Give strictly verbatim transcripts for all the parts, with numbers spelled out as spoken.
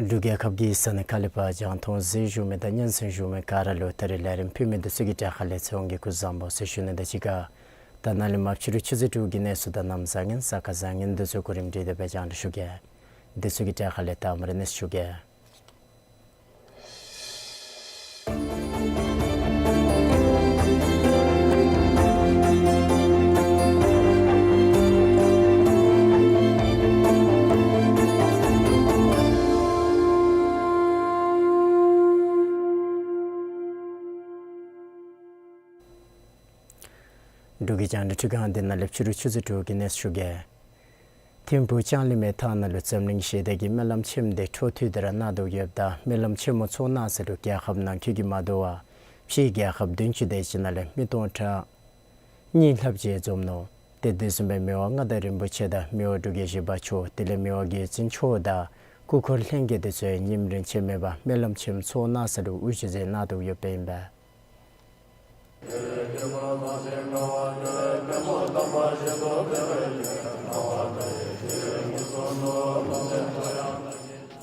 འབྲུག་རྒྱལ་ཁབ་ཀྱི་ས་གནས་ཁག་ལས་ཕར་རྒྱང་མཐོང་གཟིགས་བཞུགས་མི་དང་སྙན་གསན་བཞུགས་མི་ག་ར་ལུ་ད་རིས་ལས་རིམ་ཕུལ་མི་འདི་ཚུ་གི་གྲས་ཁ་ལས་ཚེ་དབང་གིས་སྐུ་གཟུགས་བཟང་པོ་ཟེར་ཞུ་ནི་དང་གཅིག་ཁར་ད་ནཱ་ལས་མར་ཕྱི་རུ་ཆུ་ཚོད་དྲུག་གི་གནས་ཚུལ་དང་གནམ་བཟང་ངན་ས་ཁ་བཟང་ངན་འདི་ཚུ་གོ་རིམ་སྒྲིག་སྟེ་སྦེ་རྒྱང་བསྒྲགས་ཞུ་གེ། འདི་ཚུ་གི་གྲས་ཁ་ལས་ད་མར་གནས་ཞུ་གེ། འབྲུག་གི་རྒྱང་བསྒྲགས་འཕྲུལ་ཁང་འདི་ནང་ལས་ཕྱི་རུ་ཆུ་ཚོད་དྲུག་གི་གནས་ཚུལ་ཞུ་གེ། ཐིམ་ཕུག་ལྕང་གླིང་མི་ཐང་ནང་ལུ་འཛམ་གླིང་ཞི་བདེ་གི་སྨོན་ལམ་ཆེན་མོ་འདི་འཕྲོ་མཐུད་དེ་ར་གནང་དོ་ཡོདཔ་ད་སྨོན་ལམ་ཆེན་མོ་ཚོགས་གནང་ས་ལུ་རྒྱལ་ཁབ་ནང་འཁོད་ཀྱི་མ་དོ་བར་ཕྱིའི་རྒྱལ་ཁབ་བདུན་ཅུ་དེ་ཅིག་ནང་ལས་མི་སྟོང་ཕྲག་གཉིས་ལྷགཔ་ཅིག་འཛོམས་ནུག། ཏེ་དེ་བཟུམ་སྦེ་མི་དབང་མངའ་བདག་རིན་པོ་ཆེ་དང་མི་དབང་འབྲུག་རྒྱལ་བཞི་པ་མཆོག་དེ་ལས་མི་དབང་རྒྱལ་བཙུན་མཆོག་དང་སྐུ་འཁོར་ལྷན་རྒྱས་དེ་ཚུ་ཡང་ཉིནམ་རེ་ཆད་མེད་པར་སྨོན་ལམ་ཆེན་མོ་ཚོགས་གནང་ས་ལུ་དབུ་བཞུགས་མཛད་གནང་དོ་ཡོདཔ་ཨིན་པས།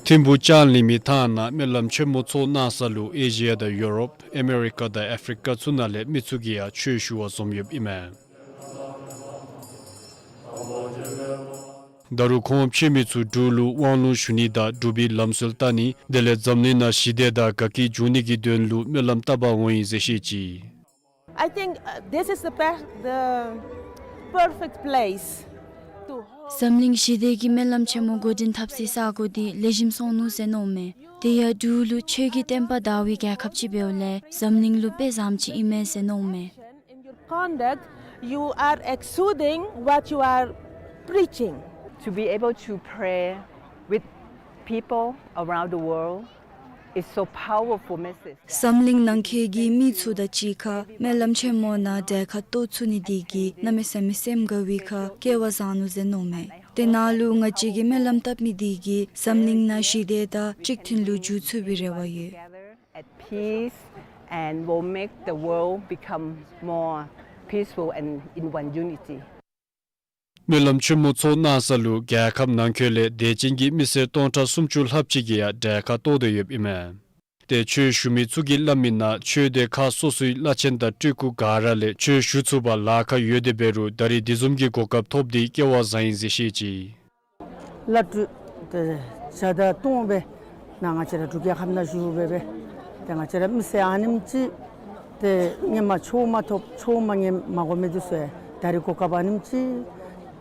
ཐིམ་ཕུག་ལྕང་གླིང་མི་ཐང་ནང་སྨོན་ལམ་ཆེན་མོ་ཚོགས་གནང་ས་ལུ་ཨེ་ཤི་ཡ་དང་ཡུ་རོབ་ཨ་མེ་རི་ཀ་དང་ཨ་ཕི་རི་ཀ་ཚུ་ནང་ལས་མི་ཚུ་གིས་ཡང་ཆོས་ཞུ་བར་འཛོམས་ཡོདཔ་ཨིན་མས། ད་རུང་ཁོང་ཕྱད་མི་ཚུ་འབྲུག་ལུ་དབང་ལུང་ཞུ་ནི་དང་འབྲུག་པའི་ལམ་སྲོལ་བལྟ་ནི་དེ་ལས་འཛམ་གླིང་ནང་ཞི་བདེ་དང་དགའ་སྐྱིད་འབྱུང་ནི་གི་དོན་ལུ་སྨོན་ལམ་བཏབ་པར་འོང་ཡི་ཟེར་བཤད་ཅི། I think, uh, this is the per- the perfect place to hold འཛམ་གླིང་ཞི་བདེ་གི་སྨོན་ལམ་ཆེན་མོ་འགོ་འདྲེན་འཐབ་སའི་ས་གོ་འདི་ལེགས་ཤོམ་སོང་ནུག་ཟེར་མནོཝ་མས། དེ་ཡང་འབྲུག་ལུ་ཆོས་ཀྱི་བསྟན་པ་དར་བའི་རྒྱལ་ཁབ་ཅིག་འབདཝ་ལས་འཛམ་གླིང་ལུ་དཔེ་བཟངམ་ཅིག་ཨིན་མས་ཟེར་མནོཝ་མས། In your conduct, you are exuding what you are preaching. To be able to pray with people around the world is so powerful message. འཛམ་གླིང་ནང་འཁོད་ཀྱི་མི་ཚུ་དང་གཅིག་ཁར་སྨོན་ལམ་ཆེན་མོ་ནང་གྲལ་ཁར་གཏོགས་ཚུགས་ནི་འདི་གིས་གནམ་མེད་ས་མེད་སེམས་དགའ་བའི་ཁར་སྐལ་བ་བཟང་ནུག་ཟེར་མནོཝ་མས། དེ་ནང་ལུ་ང་བཅས་ཀྱིས་སྨོན་ལམ་བཏབ་མི་འདི་གིས་འཛམ་གླིང་ནང་ཞི་བདེ་དང་གཅིག་མཐུན་ལུ་འགྱུར་ཚུགས་པའི་རེ་བ་ཡོད། At peace and will make the world become more peaceful and in one unity. སྨོན་ལམ་ཆེན་མོ་ཚོགས་གནང་ས་ལུ་རྒྱལ་ཁབ་ནང་འཁོད་ལས་དད་ཅན་གྱི་མི་སེར་སྟོང་ཕྲག་སུམ་ཅུ་ལྷགཔ་ཅིག་གིས་ཡང་གྲལ་ཁར་གཏོགས་ཏེ་ཡོདཔ་ཨིན་མས། ཏེ་ཆོས་ཞུ་མི་ཚུ་གིས་སླབ་མི་ནང་ཆོས་སྡེ་ཁག་སོ་སོའི་བླ་ཆེན་དང་སྤྲུལ་སྐུ་ག་ར་ལས་ཆོས་ཞུ་ཚུགས་པར་ལཱ་ཁག་ཡོད་དེ་འབད་རུང་ད་རིས་དེ་བཟུམ་གྱི་གོ་སྐབས་ཐོབ་སྟེ་སྐལ་བ་བཟང་ཡི་ཟེར་བཤད་ཅི། བླ་སྤྲུལ་ཏེ་བརྒྱ་དང་སྟོང་སྦེ་ནཱ་ང་བཅས་ར་འབྲུག་རྒྱལ་ཁབ་ནང་བཞུགས་སྦེ་སྦེ་ཏེ་ང་བཅས་ར་མི་སེར་ཨ་ནེམ་ཅིག་ཏེ་སྔོན་མ་ཆོས་མ་ཐོབ་ཆོས་མ་ཉན་མ་གོ་མི་འདི་ཚུ་ཡང་ད་རིས་གོ་སྐབས་ཨ་ནེམ་ཅིག་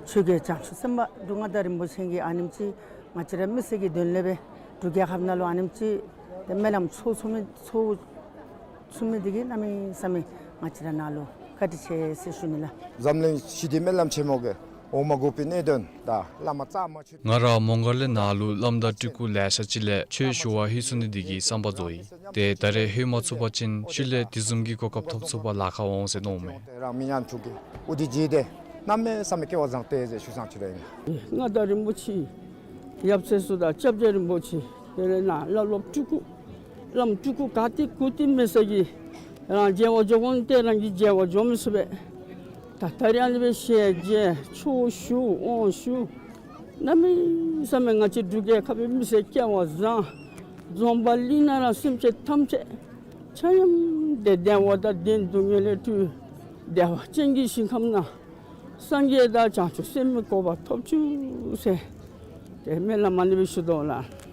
ཆོས་རྒྱལ་བྱང་ཆུབ་སེམས་དཔའ་འབྲུག་མངའ་བདག་རིན་པོ་ཆེ་གིས་ཨ་ནེམ་ཅིག་ང་བཅས་ར་མི་སེར་གྱི་དོན་ལས་སྦེ་འབྲུག་རྒྱལ་ཁབ་ནང་ལུ་ཨ་ནེམ་ཅིག་ཏེ་སྨོན་ལམ་ཚོགས་ཚུགས་མི་ཚོགས་ཚུགས་མི་འདི་གིས་གནམ་མེད་ས་མེད་ང་བཅས་ར་ནཱ་ལུ་བཀའ་དྲིན་ཆེ་ཟེར་ཞུ་ནི་ལགས། འཛམ་གླིང་ཞི་བདེ་སྨོན་ལམ་ཆེན་མོ་གི་འོག་མ་འགོ་དཔོན་གནད་དོན་དང་བླ་མ་གཙང་མ་ཆོས། ང་ར་མོང་སྒར་ལས་ནཱ་ལུ་བླམ་དང་སྤྲུལ་སྐུ་ལེ་ཤ་ཅིག་ལས་ཆོས་ཞུ་བར་ལྷོད་ཚུགས་ནི་འདི་གིས་བསམ་པ་རྫོགས་ཡི། ཏེ་ད་རེས་ལྷོད་མ་ཚུགས་པ་ཅིན་ཤུལ་ལས་དེ་བཟུམ་གྱི་གོ་སྐབས་ཐོབ་ཚུགས་པར་ལཱ་ཁག་འོང་ཟེར་མནོཝ་མས། རང་མི་ཉམ་ཆུང་གི་འོ་དེ་བརྗེད་དེ་གནམ་མེད་ས་མེད་སྐལ་བ་བཟང་སྟེ་ཟེར་ཞུ་བཟང་ཅི་ར་ཨིན། མངའ་བདག་རིན་པོ་ཆེ་ཡབ་སྲས་ཚུ་དང་སྐྱབས་རྗེ་རིན་པོ་ཆེ་དེ་ལས་ནཱ་བླ་སློབ་སྤྲུལ་སྐུ་བླམ་སྤྲུལ་སྐུ་ག་ཏེ་གུ་ཏེ་མེད་ས་གི་རང་མཇལ་བར་འགྱོ་དགོ་ནི་ཏེ་རང་གིས་མཇལ་བར་འགྱོ་མི་ཚུགས་པས། ད་ད་རིས་ཨ་ནི་སྦེ་ཞལ་མཇལ་ཆོས་ཞུ་དབང་ཞུ་གནམ་མེད་ས་མེད་ང་བཅས་འབྲུག་རྒྱལ་ཁབ་པའི་མི་སེར་སྐལ་བ་བཟང་འཛོམས་པ་ལུ་ནཱ་ར་སེམས་ཅན་ཐམས་ཅད་ཆ་མཉམ་དེ་བདེ་བ་དང་ལྡན་སྡུག་བསྔལ་ལས་གྲོལ་བདེ་བ་ཅན་གྱི་ཞིང་ཁམས་ནང་སངས་རྒྱས་དང་བྱང་ཆུབ་སེམས་དཔའི་གོ་འཕང་ཐོབ་བཅུག་ཟེར་ཏེ་སྨོན་ལམ་ཨ་ནི་སྦེ་ཞུ་དོ་ལགས།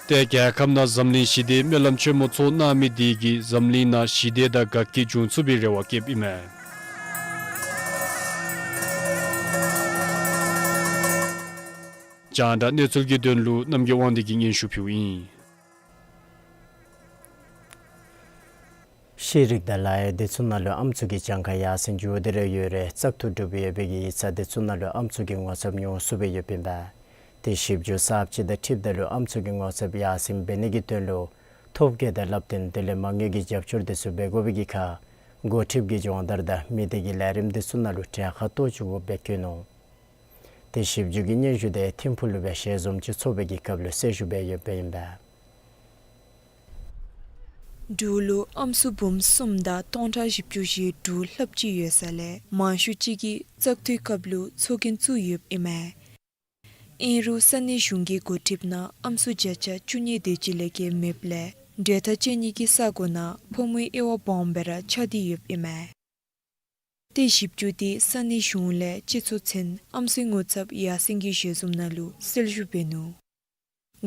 ཏེ་རྒྱལ་ཁབ་ནང་འཛམ་གླིང་ཞི་བདེའི་སྨོན་ལམ་ཆེན་མོ་ཚོགས་གནང་མི་དེ་གིས་འཛམ་གླིང་ནང་ཞི་བདེ་དང་དགའ་སྐྱིད་འབྱུང་ཚུགས་པའི་རེ་བ་བསྐྱེདཔ་ཨིན་མས། རྒྱང་བསྒྲགས་གནས་ཚུལ་གྱི་དོན་ལུ་རྣམ་རྒྱལ་དབང་འདུས་ཀྱིས་སྙན་ཞུ་ཕུལཝ་ཨིན། ཤེས་རིག་དང་ལཱ་གཡོག་སྡེ་ཚུ་ནང་ལུ་ཨམ་སྲུ་གི་གྱངས་ཁ་ཡར་སེང་འགྱོ་སྟེ་ར་ཡོད་རུང་བཙག་འཐུ་གྲུབ་ཡོད་པའི་གི་ཡིག་ཚང་དེ་ཚུ་ནང་ལུ་ཨམ་སྲུ་གི་ངོ་ཚབ་ཉུང་སུ་སྦེ་ཡོདཔ་ཨིན་པས། ཏེ་ཞིབ་འཇུག་གསརཔ་ཅིག་དང་འཁྲིལཝ་ད་ལུ་ཨམ་སྲུ་གི་ངོ་ཚབ་ཡར་སེང་འབད་ནི་གི་དོན་ལུ་ཐོབ་སྐལ་དང་བསླབ་སྟོན་དེ་ལས་མ་དངུལ་གྱི་རྒྱབ་སྐྱོར་དེ་ཚུ་འབད་དགོ་པའི་གི་ཁར་འགོ་ཁྲིདཔ་གི་སྦྱོང་བརྡར་དང་མི་སྡེ་གི་ལས་རིམ་དེ་ཚུ་ནང་ལུ་གྲལ་ཁར་གཏོགས་བཅུག་དགོཔ་སྦེ་བཀོད་ནུག། ཏེ་ཞིབ་འཇུག་གི་སྙན་ཞུ་དེ་ཐིམ་ཕུག་ལུ་སྦེ་ཞལ་འཛོམས་ཅིག་ཚོགས་པའི་གི་སྐབས་ལུ་གསལ་ཞུ་འབད་ཡོདཔ་ཨིན་པས། འབྲུག་ལུ་ཨམ་སྲུ་འབུམ་གསུམ་དང་སྟོང་ཕྲག་བཞི་བཅུ་ཞེ་དྲུག་ལྷགཔ་ཅིག་ཡོད་ས་ལས་མང་ཤོས་ཅིག་གིས་བཙག་འཐུའི་སྐབས་ལུ་ཚོགས་རྒྱན་བཙུགས་ཡོདཔ་ཨིན་མས། ཨིན་རུང་ས་གནས་གཞུང་གི་འགོ་ཁྲིདཔ་ནང་ཨམ་སྲུ་བརྒྱ་ཆ་བཅུ་གཉིས་དེ་ཅིག་ལས་བརྒལ་མེདཔ་ལས་གྲལ་མཐའ་བཅད་ནི་གི་ས་གོ་ནང་ཕོ་མོའི་དབྱེ་བ་སྦོམ་སྦེ་ར་ཆགས་ཏེ་ཡོདཔ་ཨིན་མས། ཏེ་ཞིབ་འཇུག་དེ་ས་གནས་གཞུང་ལས་སྤྱི་ཚོགས་ཚན་ཨམ་སྲུའི་ངོ་ཚབ་ཡར་སེང་གི་ཞལ་འཛོམས་ནང་ལུ་གསལ་ཞུ་འབད་ནུག།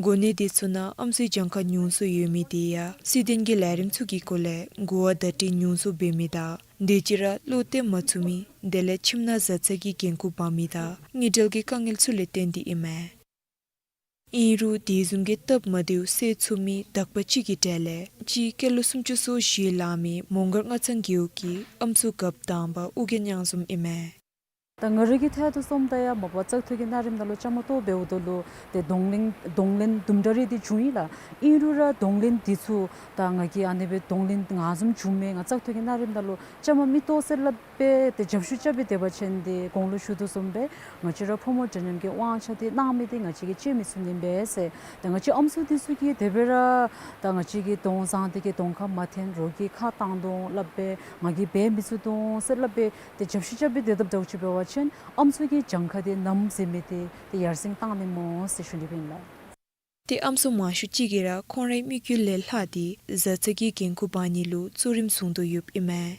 གོ་གནས་དེ་ཚུ་ནང་ཨམ་སྲུའི་གྱངས་ཁ་ཉུང་སུ་ཡོད་མི་དེ་ཡང་སྲིད་དོན་གྱི་ལས་རིམ་ཚུ་གི་སྐོར་ལས་གོ་བ་བརྡ་སྤྲོད་ཉུང་སུ་འབད་མི་དང་དེ་ཅིག་ར་བློ་གཏད་མ་ཚུགས་མི་དེ་ལས་ཁྱིམ་ནང་བཟའ་ཚང་གི་འགན་ཁུར་འབག་མི་དང་དངུལ་འབྲེལ་གྱི་དཀའ་ངལ་ཚུ་ལས་བརྟེན་ཏེ་ཨིན་མས། ཨིན་རུང་དེ་བཟུམ་གྱི་སྟབས་མ་བདེཝ་སེལ་ཚུགས་མི་དག་པ་ཅིག་གི་གྲས་ལས་གཅིག་སྐྱེས་ལོ་སུམ་ཅུ་སོ་བཞི་ལང་མི་མོང་སྒར་སྔ་ཚང་རྒེད་འོག་གི་ཨམ་སྲུ་རྒཔོ་དང་པ་ཨོ་རྒྱན་གཡང་འཛོམས་ཨིན་མས། ད་ང་རའི་གི་ཐད་དུ་སོངམ་ད་ཡང་མ་པ་བཙག་འཐུ་གི་གནའ་རིམ་ནང་ལུ་བཅའ་མར་གཏོགས་འབདཝ་ད་ལུ་ཏེ་གདོང་ལེན་གདོང་ལེན་དུམ་གྲ་རེ་འདི་བྱུང་ཡི་ལགས། ཨིན་རུང་ར་གདོང་ལེན་འདི་ཚུ་ད་ང་གིས་ཨ་ནི་སྦེ་གདོང་ལེན་ང་བཟུམ་བྱུང་མས། ང་བཙག་འཐུ་གི་གནའ་རིམ་ནང་ལུ་བཅའ་མར་མི་གཏོགས་ཟེར་སླབ་སྦེ་ཏེ་རྒྱབ་བཤུད་རྐྱབ་སྦེ་སྡོད་པ་ཅིན་ཏེ་གོང་ལུ་ཞུ་དོ་བཟུམ་སྦེ་ང་བཅས་ར་ཕོ་མོ་འདྲ་མཉམ་གྱི་དབང་ཆ་འདི་གནང་མི་འདི་ང་བཅས་ཀྱིས་སྤྱོད་མི་ཚུགས་ནི་ཨིན་པས་ཟེར། ཏེ་ང་བཅས་ཨམ་སྲུ་འདི་ཚུ་གིས་དེ་སྦེ་ར་ད་ང་བཅས་ཀྱི་གདོང་བཟང་འདི་གི་གདོང་ཁར་མ་འཐོན། རོགས་ཀྱིས་ཁ་བཏང་དོ་སླབ་སྦེ་ང་གིས་འབད་མི་ཚུགས་དོ་ཟེར་སླབ་སྦེ་ཏེ་རྒྱབ་བཤུད་རྐྱབ་སྦེ་སྡོད་དཔ་འདྲཝ་ཅིག་འབད་བ་ཅིན་ཨམ་སྲུ་གི་གྱངས་ཁ་འདི་ནམ་ཟེར་མི་འདི་ཏེ་ཡར་སེང་བཏང་ནི་སྨོ་ཟེར་ཞུ་ནི་ཨིན་ལགས། ཏེ་ཨམ་སྲུ་མང་ཤོས་ཅིག་གིས་ར་ཁོང་རའི་དམིགས་ཡུལ་ལས་ལྷག་སྟེ་བཟའ་ཚང་གི་འགན་ཁུར་འབག་ནི་ལུ་གཙོ་རིམ་བཟུང་དོ་ཡོདཔ་ཨིན་མས།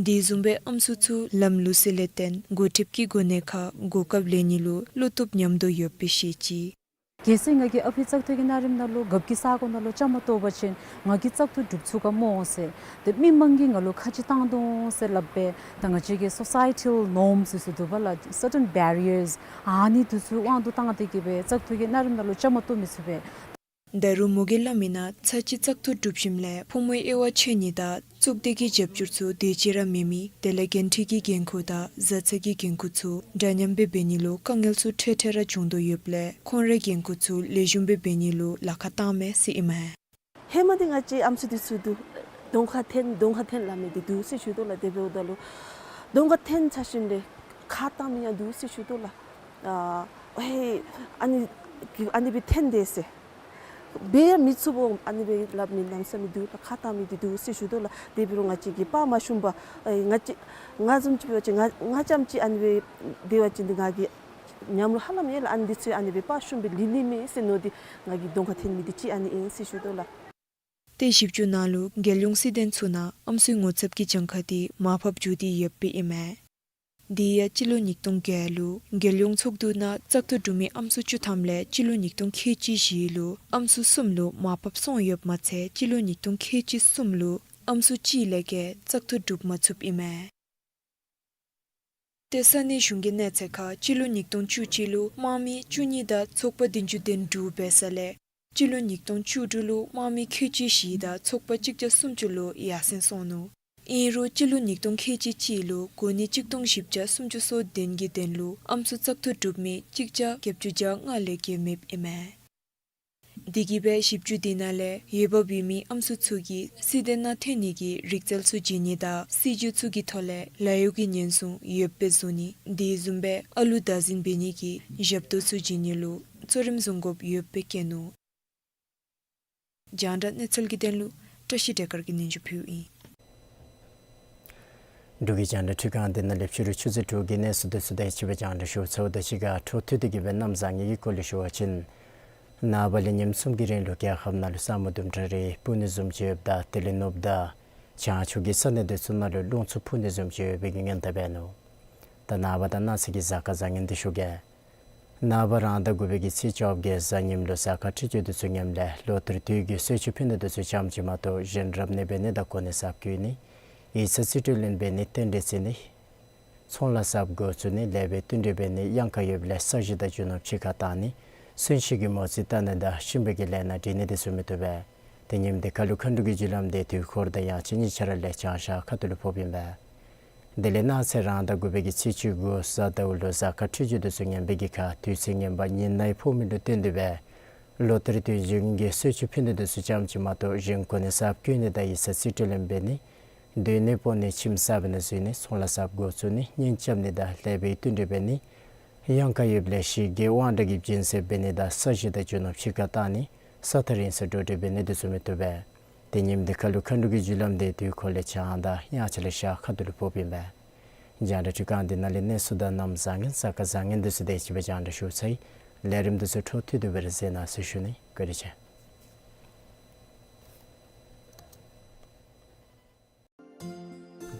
དེ་བཟུམ་སྦེ་ཨམ་སྲུ་ཚུ་ལམ་ལུགས་སྲོལ་ལས་བརྟེན་འགོ་ཁྲིདཔ་གི་གོ་གནས་ཁར་གོ་སྐབས་ལེན་ནི་ལུ་བློ་སྟོབས་ཉམས་དོ་ཡོདཔ་སྦེ་བཤད་ཅི། གལ་སྲིད་ང་གིས་ཨ་ཕི་བཙག་འཐུ་གི་གནའ་རིམ་ནང་ལུ་རྒཔོ་གི་ས་གོ་ནང་ལུ་བཅའ་མར་གཏོགས་པ་ཅིན་ང་གིས་བཙག་འཐུ་གྲུབ་ཚུགས་ག་སྨོ་ཟེར། ཏེ་མི་མང་གིས་ང་ལུ་ཁ་ལྕེ་བཏང་དོ་ཟེར་སླབ་སྦེ་ད་ང་བཅས་ཀྱི་སོ་སའི་ཊཱལ་ནོརམ་ཟེར་ཞུ་དོ་བ་ལགས། སར་ཊེན་བེ་རི་ཡརསི་ཨ་ནི་འདི་ཚུ་དབང་དུ་བཏང་སྟེ་གི་སྦེ་བཙག་འཐུ་གི་གནའ་རིམ་ནང་ལུ་བཅའ་མར་གཏོགས་མི་ཚུགས་པས། ད་རུང་མོ་གིས་སླབ་མིའི་ནང་ཚར་གཅིག་བཙག་འཐུ་གྲུབ་ཞིནམ་ལས་ཕོ་མོའི་དབྱེ་བ་ཕྱེ་ནི་དང་ཚོགས་སྡེ་གི་རྒྱབ་སྐྱོར་ཚུ་དེ་ཅིག་ར་མེད་མི་དེ་ལས་འགན་འཁྲི་གི་འགན་ཁུར་དང་བཟའ་ཚང་གི་འགན་ཁུར་ཚུ་འདྲ་མཉམ་སྦེ་འབད་ནི་ལུ་དཀའ་ངལ་ཚུ་འཕྲལ་འཕྲལ་ར་བྱུང་དོ་ཡོདཔ་ལས་ཁོང་རའི་འགན་ཁུར་ཚུ་ལེགས་ཤོམ་སྦེ་འབད་ནི་ལུ་ལཱ་ཁག་བཏངམ་མས་ཟེར་ཨིན་མས། ཧེ་མ་འདི་ང་བཅས་ཨམ་སྲུ་འདི་ཚུ་འདུག། གདོང་ཁར་འཐོན་གདོང་ཁར་འཐོན་སླབ་མི་འདི་འདུག་ཟེར་ཞུ་དོ་ལགས། དེ་འབདཝ་ད་ལུ་གདོང་ཁར་འཐོན་ཚར་ཞིནམ་ལས་ཁ་བཏང་མི་ཡང་འདུག་ཟེར་ཞུ་དོ་ལགས། ཨ་ཧེ་ཨ་ནི་ཨ་ནི་སྦེ་འཐོན་དེས་ཟེར་འབད་ཡང་མི་ཚུགས་པའི་ཨ་ནི་སྦེ་སླབ་མི་གནམ་མེད་ས་མེད་འདུག་ལགས། ཁ་བཏང་མི་འདི་འདུག་ཟེར་ཞུ་དོ་ལགས། དེ་འབད་རུང་ང་བཅས་ཀྱིས་དཔའ་མ་ཞུམ་པར་ཨེ་ང་བཅས་ང་བཟུམ་ཅིག་འབད་བ་ཅིན་ང་ང་རྐྱངམ་ཅིག་ཨ་ནི་སྦེ་སྡོད་པ་ཅིན་འདི་ང་གིས་ཉམས་རུང་ཧ་ལམ་ཡོད་ལགས། ཨ་ནི་འདི་ཚུ་ཨ་ནི་སྦེ་དཔའ་ཞུམ་སྦེ་ལུས་ནི་མས་ཟེར་མནོ་སྟེ་ང་གིས་གདོང་ཁར་འཐོན་མི་འདི་ཅིག་ཨ་ནི་ཨིན་ཟེར་ཞུ་དོ་ལགས། ཏེ་ཞིབ་འཇུག་ནང་ལུ་རྒྱལ་ཡོངས་སྲིད་དོན་ཚུ་ནང་ཨམ་སྲུའི་ངོ་ཚབ་ཀྱི་གྱངས་ཁ་འདི་མར་ཕབ་འགྱོ་སྟེ་ཡོདཔ་ཨིན་མས། དེ་ཡང་སྤྱི་ལོ་ཉིས་སྟོང་བརྒྱད་ལུ་རྒྱལ་ཡོངས་ཚོགས་འདུ་ནང་བཙག་འཐུ་གྲུབ་མི་ཨམ་སྲུ་བཅུ་ཐམ་ལས་སྤྱི་ལོ་ཉིས་སྟོང་ཁལ་གཅིག་བཞི་ལུ་ཨམ་སྲུ་གསུམ་ལུ་མར་ཕབ་སོང་ཡོདཔ་མ་ཚད་སྤྱི་ལོ་ཉིས་སྟོང་ཁལ་གཅིག་གསུམ་ལུ་ཨམ་སྲུ་གཅིག་ལས་བརྒལ་བཙག་འཐུ་གྲུབ་མ་ཚུགསཔ་ཨིན་མས། ཏེ་ས་གནས་གཞུང་གི་གནས་ཚད་ཁར་སྤྱི་ལོ་ཉིས་སྟོང་བཅུ་གཅིག་ལུ་དམངས་མི་བཅུ་གཉིས་དང་ཚོགས་པ་བདུན་ཅུ་དོན་དྲུག་འབད་ས་ལས་སྤྱི་ལོ་ཉིས་སྟོང་བཅུ་དྲུག་ལུ་དམངས་མི་ཁལ་གཅིག་བཞི་དང་ཚོགས་པ་གཅིག་བརྒྱ་སུམ་ཅུ་ལུ་ཡར་སེང་སོང་ནུག། ཨིན་རུང་སྤྱི་ལོ་ཉིས་སྟོང་ཁལ་གཅིག་གཅིག་ལུ་གོ་གནས་གཅིག་སྟོང་བཞི་བརྒྱ་སུམ་ཅུ་སོ་བདུན་གྱི་དོན་ལུ་ཨམ་སྲུ་བཙག་འཐུ་གྲུབ་མི་གཅིག་བརྒྱ་བརྒྱད་ཅུ་གྱ་ལྔ་ལས་བརྒལ་མེདཔ་ཨིན་མས། དེ་གིས་སྦེ་ཞིབ་འཇུག་དེ་ནང་ལས་འོས་འབབ་ཡོད་མི་ཨམ་སྲུ་ཚུ་གིས་སྲིད་དོན་ནང་འཐོན་ནི་གི་རིག་རྩལ་ཚུ་བྱིན་ནི་དང་སྲིད་བྱུས་ཚུ་གི་ཐོག་ལས་ལཱ་གཡོག་གི་ཉེན་སྲུང་ཡོདཔ་སྦེ་བཟོ་ནི་དེ་བཟུམ་སྦེ་ཨ་ལུ་བདག་འཛིན་འབད་ནི་གི་ཞབས་ཏོག་ཚུ་བྱིན་ནི་ལུ་གཙོ་རིམ་བཟུང་དགོཔ་ཡོདཔ་སྦེ་བཀོད་ནུག། རྒྱང་བསྒྲགས་གནས་ཚུལ་གྱི་དོན་ལུ་བཀྲ་ཤིས་བདེ་སྐར་གྱིས་སྙན་ཞུ་ཕུལཝ་ཨིན། འབྲུག་གི་རྒྱང་བསྒྲགས་ཁྲི་ཁང་འདི་ནང་ལས་ཕྱི་རུ་ཆུ་ཚོད་དྲུག་གི་གནས་ཚུལ་དེ་ཚུ་དེ་ཅིག་སྦེ་རྒྱང་བསྒྲགས་ཞུ་ཚརཝ་དང་གཅིག་ཁར་འཕྲོ་མཐུད་དེ་གི་སྦེ་གནམ་བཟང་ངན་གྱི་སྐོར་ལས་ཞུ་བ་ཅིན་ནངས་པ་ལས་ཉིནམ་གསུམ་གྱི་རིང་ལུ་རྒྱལ་ཁབ་ནང་ལུ་ས་སྨུག་དུམ་གྲ་རེ་སྤུབས་ནི་བཟུམ་ཅིག་ཡོདཔ་ད་དེ་ལས་ནུབ་ད་བྱང་ཕྱོགས་ཀྱི་ས་གནས་དེ་ཚུ་ནང་ལུ་རླུང་འཚུབ་འཕུ་ནི་བཟུམ་ཅིག་ཡོད་པའི་གི་སྔོན་བརྡ་འབད་ནུག། ད་ནངས་པ་དང་གནངས་ཚེ་གི་གཟའ་སྐར་བཟང་ངན་འདི་ཞུ་གེ། ནངས་པ་རང་ཟླ་དགུ་པའི་གི་ཚེས་བཅོ་བརྒྱད་གཟའ་ཉིམ་ལུ་གཟའ་སྐར་འཕྲོད་སྦྱོར་དེ་ཚུ་ཉམས་ལས་ལོ་ལྟར་དུས་ཀྱི་གསོལ་མཆོད་ཕུལ་ནི་དེ་ཚུ་ཙམ་ཅིག་མ་གཏོགས་གཞན་རབ་གནས་འབད་ནི་དང་གོ་གནས་གསརཔ་བསྐོ་ནི་ཡིག་ཚང་རྩིས་སྤྲོད་ལེན་འབད་ནི་རྟེན་འབྲེལ་བརྩི་ནི་ཚོང་ལཱ་གསརཔ་འགོ་བཙུགས་ནི་ལེགས་པའི་བསྟུན་གྲོས་འབད་ནི་གཡང་ཁ་ཡོདཔ་ལས་ས་གཞི་དང་རྒྱུ་ནོར་ཕྱི་ཁར་བཏང་ནི་གསོན་གཤིན་གྱི་མོ་རྩིས་བལྟ་ནི་དང་གཤིན་པོའི་གི་ལས་སྣ་འདྲེན་ནི་དེ་ཚུ་མི་བཏུབ་པས། དེ་ཉིནམ་དེ་ཁ་ལུ་མཁའ་འགྲོ་གི་རྒྱུ་ལམ་དེ་དུས་འཁོར་དང་ཡང་ཅིན་གཉིས་ཆ་ར་ལས་བྱང་ཤར་ཁ་ཐུག་ལུ་ཕོགཔ་ཨིན་པས། དེ་ལས་གནངས་ཚེ་རང་ཟླ་དགུ་པའི་གི་ཚེས་བཅུ་དགུ་གཟའ་ཟླཝ་ལུ་གཟའ་སྐར་འཕྲོད་སྦྱོར་དེ་ཚུ་ཉམས་པའི་གི་ཁར་དུས་ཚོད་ངན་པ་ཉི་ནའི་ཕོག་མི་ལུ་བརྟེན་ཏེ་སྦེ་ལོ་ལྟར་དུས་རྒྱུན་གྱི་གསོལ་མཆོད་ཕུལ་ནི་དེ་ཚུ་ཙམ་ཅིག་མ་གཏོགས་གཞན་གོ་གནས་གསརཔ་བསྐོ་ནི་དང་ཡིག་ཚང་རྩིས་སྤྲོད་ལེན་འབད་ནི་སྡོད་གནས་སྤོ་ནི་ཁྱིམ་གསར་པའི་ནང་འཛུལ་ནི་ཚོང་ལཱ་གསརཔ་འགོ་བཙུགས་ནི་གཉེན་རྐྱབ་ནི་དང་ལེགས་པའི་བསྟུན་གྲོས་འབད་ནི་གཡང་ཁ་ཡོདཔ་ལས་གཞི་བགེགས་དབང་དྲག་གི་སྦྱིན་སྲེག་འབད་ནི་དང་ས་གཞི་དང་རྒྱུ་ནོར་ཕྱི་ཁར་བཏང་ནི་ས་ཐག་རིང་སར་འགྲོ་འགྲུལ་འབད་ནི་དེ་ཚུ་མི་བཏུབ་པས། དེ་ཉིནམ་དེ་ཁ་ལུ་མཁའ་འགྲོ་གི་རྒྱུ་ལམ་དེ་དུས་འཁོར་ལས་བྱང་དང་དབྱངས་འཆར་ལས་ཤར་ཁ་ཐུག་ལུ་ཕོགཔ་ཨིན་པས། རྒྱང་བསྒྲགས་འཕྲུལ་ཁང་འདི་ནང་ལས་གནས་ཚུལ་དང་གནམ་བཟང་ངན་གཟའ་སྐར་བཟང་ངན་དེ་ཚུ་དེ་ཅིག་སྦེ་རྒྱང་བསྒྲགས་ཞུ་ཚར་ཡི། ལས་རིམ་དེ་ཚུ་འཕྲོ་མཐུད་དེ་སྦེ་ར་གཟིགས་གནང་ཟེར་ཞུ་ནི། བཀའ་དྲིན་ཆེ།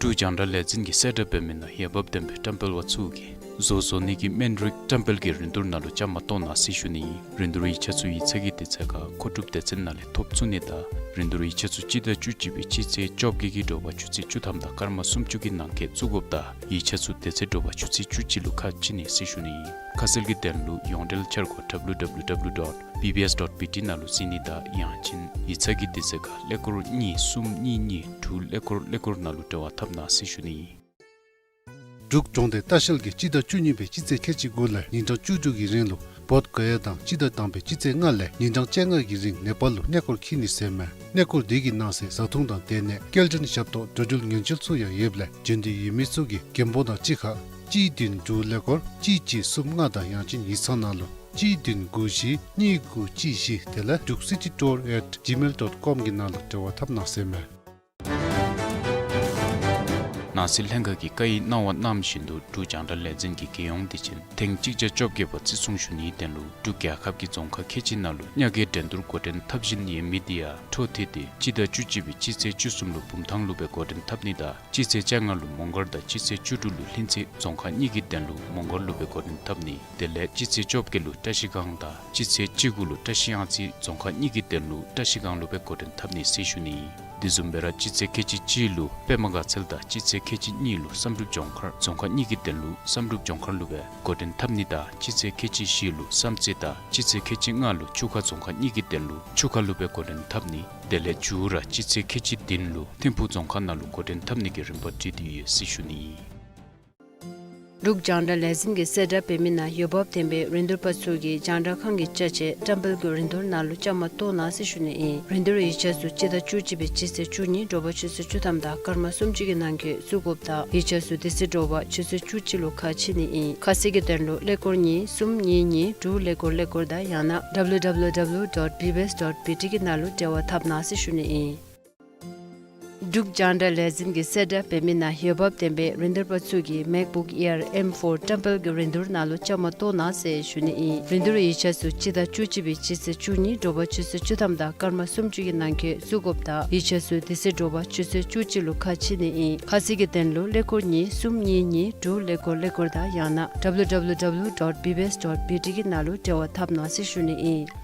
འབྲུག་རྒྱང་བསྒྲགས་ལས་འཛིན་གྱིས་གསལ་བསྒྲགས་འབད་མི་ནང་འོས་འབབ་ལྡན་པའི་བཀྲམ་སྤེལ་པ་ཚུ་གིས་བཟོ་བཟོ་ནི་གི་སྨན་རིགས་བཀྲམ་སྤེལ་གྱི་རིན་བསྡུར་ནང་ལུ་བཅའ་མར་གཏོགས་གནང་ཟེར་ཞུ་ནི་ཨིན། རིན་བསྡུར་ཡིག་ཆ་ཚུ་ཡིག་ཚང་གི་དུས་ཚོད་ཁར་མཁོ་སྒྲུབ་སྡེ་ཚན་ནང་ལས་ཐོབ་ཚུགས་ནི་དང་རིན་བསྡུར་ཡིག་ཆ་ཚུ་སྤྱི་ཟླ་བཅུ་གཅིག་པའི་སྤྱི་ཚེས་བཅོ་བརྒྱད་ཀྱི་དྲོ་པ་ཆུ་ཚོད་བཅུ་ཐམ་དང་སྐར་མ་སུམ་ཅུ་གི་ནང་འཁོད་བཙུགས་དགོཔ་དང་ཡིག་ཆ་ཚུ་དེ་ཚེ་དྲོ་པ་ཆུ་ཚོད་བཅུ་གཅིག་ལུ་ཁ་ཕྱེ་ནི་ཟེར་ཞུ་ནི་ཨིན། ཁ་གསལ་གྱི་དོན་ལུ་ཡོངས་འབྲེལ་འཆར་སྒོ་W W W dot B B S dot B T ནང་ལུ་གཟིགས་ནི་དང་ཡང་ཅིན་ཡིག་ཚང་གི་དུས་ཚོད་ཁར་ཀླད་ཀོར་གཉིས་གསུམ་གཉིས་གཉིས་དྲུག་ཀླད་ཀོར་ཀླད་ཀོར་ནང་ལུ་འབྲེལ་བ་འཐབ་གནང་ཟེར་ཞུ་ནི་ཨིན། འབྲུག་གྲོང་སྡེ་ལྟ་བཤལ་གྱིས་སྤྱི་ཟླ་བཅུ་གཉིས་པའི་སྤྱི་ཚེས་ཁལ་གཅིག་དགུ་ལས་ཉིན་གྲངས་བཅུ་དྲུག་གི་རིང་ལུ་བོདྷ་ག་ཡ་དང་སྤྱི་ཟླ་དང་པའི་སྤྱི་ཚེས་ལྔ་ལས་ཉིན་གྲངས་བཅོ་ལྔ་གི་རིང་ནེ་པཱལ་ལུ་གནས་སྐོར་འཁྱིད་ནི་ཟེར་མས། གནས་སྐོར་དེ་གི་ནང་གསེས་བཟའ་འཐུང་དང་སྡོད་གནས་སྐྱེལ་འདྲེན་ཞབས་ཏོག་འགྲོ་འགྲུལ་ཉེན་བཅོལ་ཚུ་ཡང་ཡོདཔ་ལས་བྱོན་འདོད་ཡོད་མི་ཚུ་གིས་རྒན་པོ་དང་གཅིག་ཁར་གཅིག་བདུན་དྲུག་ཀླད་ཀོར་གཅིག་གཅིག་གསུམ་ལྔ་དང་ཡང་ཅིན་ཡིག་ཚང་ནང་ལུ་གཅིག་བདུན་དགུ་བཞི་གཉིས་དགུ་གཅིག་བཞི་དེ་ལས་འབྲུག་སི་ཊི་ཊུར་ཨེཊ་ཇི་མེལ་ཌོཊ་ཀོམ་གི་ནང་ལུ་འབྲེལ་བ་འཐབ་གནང་ཟེར་མས། ནང་སྲིད་ལྷན་ཁག་གིས་བཀའ་ཡིག་གནང་བ་གནང་བཞིན་དུ་འབྲུག་རྒྱང་བསྒྲགས་ལས་འཛིན་གྱི་རྒྱལ་ཡོངས་བདེ་ཆེན་ཐེངས་གཅིག་བརྒྱ་བཅོ་བརྒྱད་པ་བརྩི་སྲུང་ཞུ་ནིའི་དོན་ལུ་འབྲུག་རྒྱལ་ཁབ་ཀྱི་རྫོང་ཁག་ཁལ་གཅིག་ནང་ལུ་ཉ་རྒོད་འགྲན་བསྡུར་འགོ་འདྲེན་འཐབ་བཞིན་ཡོད་མི་དེ་ཡང་འཕྲོ་མཐུད་དེ་སྤྱི་ཟླ་བཅུ་གཅིག་པའི་སྤྱི་ཚེས་བཅུ་གསུམ་ལུ་བུམ་ཐང་ལུ་སྦེ་འགོ་འདྲེན་འཐབ་ནི་དང་སྤྱི་ཚེས་བཅོ་ལྔ་ལུ་མོང་སྒར་དང་སྤྱི་ཚེས་བཅུ་དྲུག་ལུ་ལྷུན་རྩེ་རྫོང་ཁག་གཉིས་ཀྱི་དོན་ལུ་མོང་སྒར་ལུ་སྦེ་འགོ་འདྲེན་འཐབ་ནི། དེ་ལས་སྤྱི་ཚེས་བཅོ་བརྒྱད་ལུ་བཀྲ་ཤིས་སྒང་དང་སྤྱི་ཚེས་བཅུ་དགུ་ལུ་བཀྲ་ཤིས་གཡང་རྩེ་རྫོང་ཁག་གཉིས་ཀྱི་དོན་ལུ་བཀྲ་ཤིས་སྒང་ལུ་སྦེ་འགོ་འདྲེན་འཐབ་ནི་ཟེར་ཞུ་ནི། དེ་བཟུམ་སྦེ་ར་སྤྱི་ཚེས་ཁལ་གཅིག་གཅིག་ལུ་པདྨ་དགའ་ཚལ་དང་སྤྱི་ཚེས་ཁལ་གཅིག་གཉིས་ལུ་བསམ་གྲུབ་ལྗོངས་མཁར་རྫོང་ཁག་གཉིས་ཀྱི་དོན་ལུ་བསམ་གྲུབ་ལྗོངས་མཁར་ལུ་སྦེ་འགོ་འདྲེན་འཐབ་ནི་དང་སྤྱི་ཚེས་ཁལ་གཅིག་བཞི་ལུ་བསམ་རྩེ་དང་སྤྱི་ཚེས་ཁལ་གཅིག་ལྔ་ལུ་ཆུ་ཁ་རྫོང་ཁག་གཉིས་ཀྱི་དོན་ལུ་ཆུ་ཁ་ལུ་སྦེ་འགོ་འདྲེན་འཐབ་ནི། དེ་ལས་མཇུག་ར་སྤྱི་ཚེས་ཁལ་གཅིག་བདུན་ལུ་ཐིམ་ཕུག་རྫོང་ཁག་ནང་ལུ་འགོ་འདྲེན་འཐབ་ནི་གི་རིམ་པ་བསྒྲིགས་ཏེ་ཡོད་ཟེར་ཞུ་ནི། འབྲུག་རྒྱང་བསྒྲགས་ལས་འཛིན་གྱིས་གསལ་བསྒྲགས་འབད་མི་ནང་འོས་འབབ་ལྡན་པའི་རིན་བསྡུར་པ་ཚུ་གིས་རྒྱང་བསྒྲགས་ཁང་གི་ཅ་ཆས་བཀྲམ་སྤེལ་གྱི་རིན་བསྡུར་ནང་ལུ་བཅའ་མར་གཏོགས་གནང་ཟེར་ཞུ་ནི་ཨིན། རིན་བསྡུར་ཡིག་ཆ་ཚུ་སྤྱི་ཟླ་བཅུ་གཅིག་པའི་སྤྱི་ཚེས་བཅུ་གཉིས་དྲོ་པ་ཆུ་ཚོད་བཅུ་ཐམ་དང་སྐར་མ་སུམ་ཅུ་གི་ནང་འཁོད་བཙུགས་དགོཔ་དང་ཡིག་ཆ་ཚུ་དེ་ཚེ་དྲོ་པ་ཆུ་ཚོད་བཅུ་གཅིག་ལུ་ཁ་ཕྱེ་ནི་ཨིན། ཁ་གསལ་གྱི་དོན་ལུ་ཀླད་ཀོར་གཉིས་གསུམ་གཉིས་གཉིས་དྲུག་ཀླད་ཀོར་ཀླད་ཀོར་དང་ཡང་ན་W W W dot B B S dot B T གི་ནང་ལུ་འབྲེལ་བ་འཐབ་གནང་ཟེར་ཞུ་ནི་ཨིན། འབྲུག་རྒྱང་བསྒྲགས་ལས་འཛིན་གྱིས་གསལ་བསྒྲགས་འབད་མི་ནང་འོས་འབབ་ལྡན་པའི་རིན་བསྡུར་པ་ཚུ་གིས་MacBook Air M four བཀྲམ་སྤེལ་གྱི་རིན་བསྡུར་ནང་ལུ་བཅའ་མར་གཏོགས་གནང་ཟེར་ཞུ་ནི་ཨིན། རིན་བསྡུར་ཡིག་ཆ་ཚུ་སྤྱི་ཟླ་བཅུ་གཅིག་པའི་སྤྱི་ཚེས་བཅུ་གཉིས་དྲོ་པ་ཆུ་ཚོད་བཅུ་ཐམ་དང་སྐར་མ་སུམ་ཅུ་གི་ནང་འཁོད་བཙུགས་དགོཔ་དང་ཡིག་ཆ་ཚུ་དེ་ཚེ་དྲོ་པ་ཆུ་ཚོད་བཅུ་གཅིག་ལུ་ཁ་ཕྱེ་ནི་ཨིན། ཁ་གསལ་གྱི་དོན་ལུ་ཀླད་ཀོར་གཉིས་གསུམ་གཉིས་གཉིས་དྲུག་ཀླད་ཀོར་ཀླད་ཀོར་དང་ཡང་ན་W W W dot B B S dot B T གི་ནང་ལུ་འབྲེལ་བ་འཐབ་གནང་ཟེར་ཞུ་ནི་ཨིན།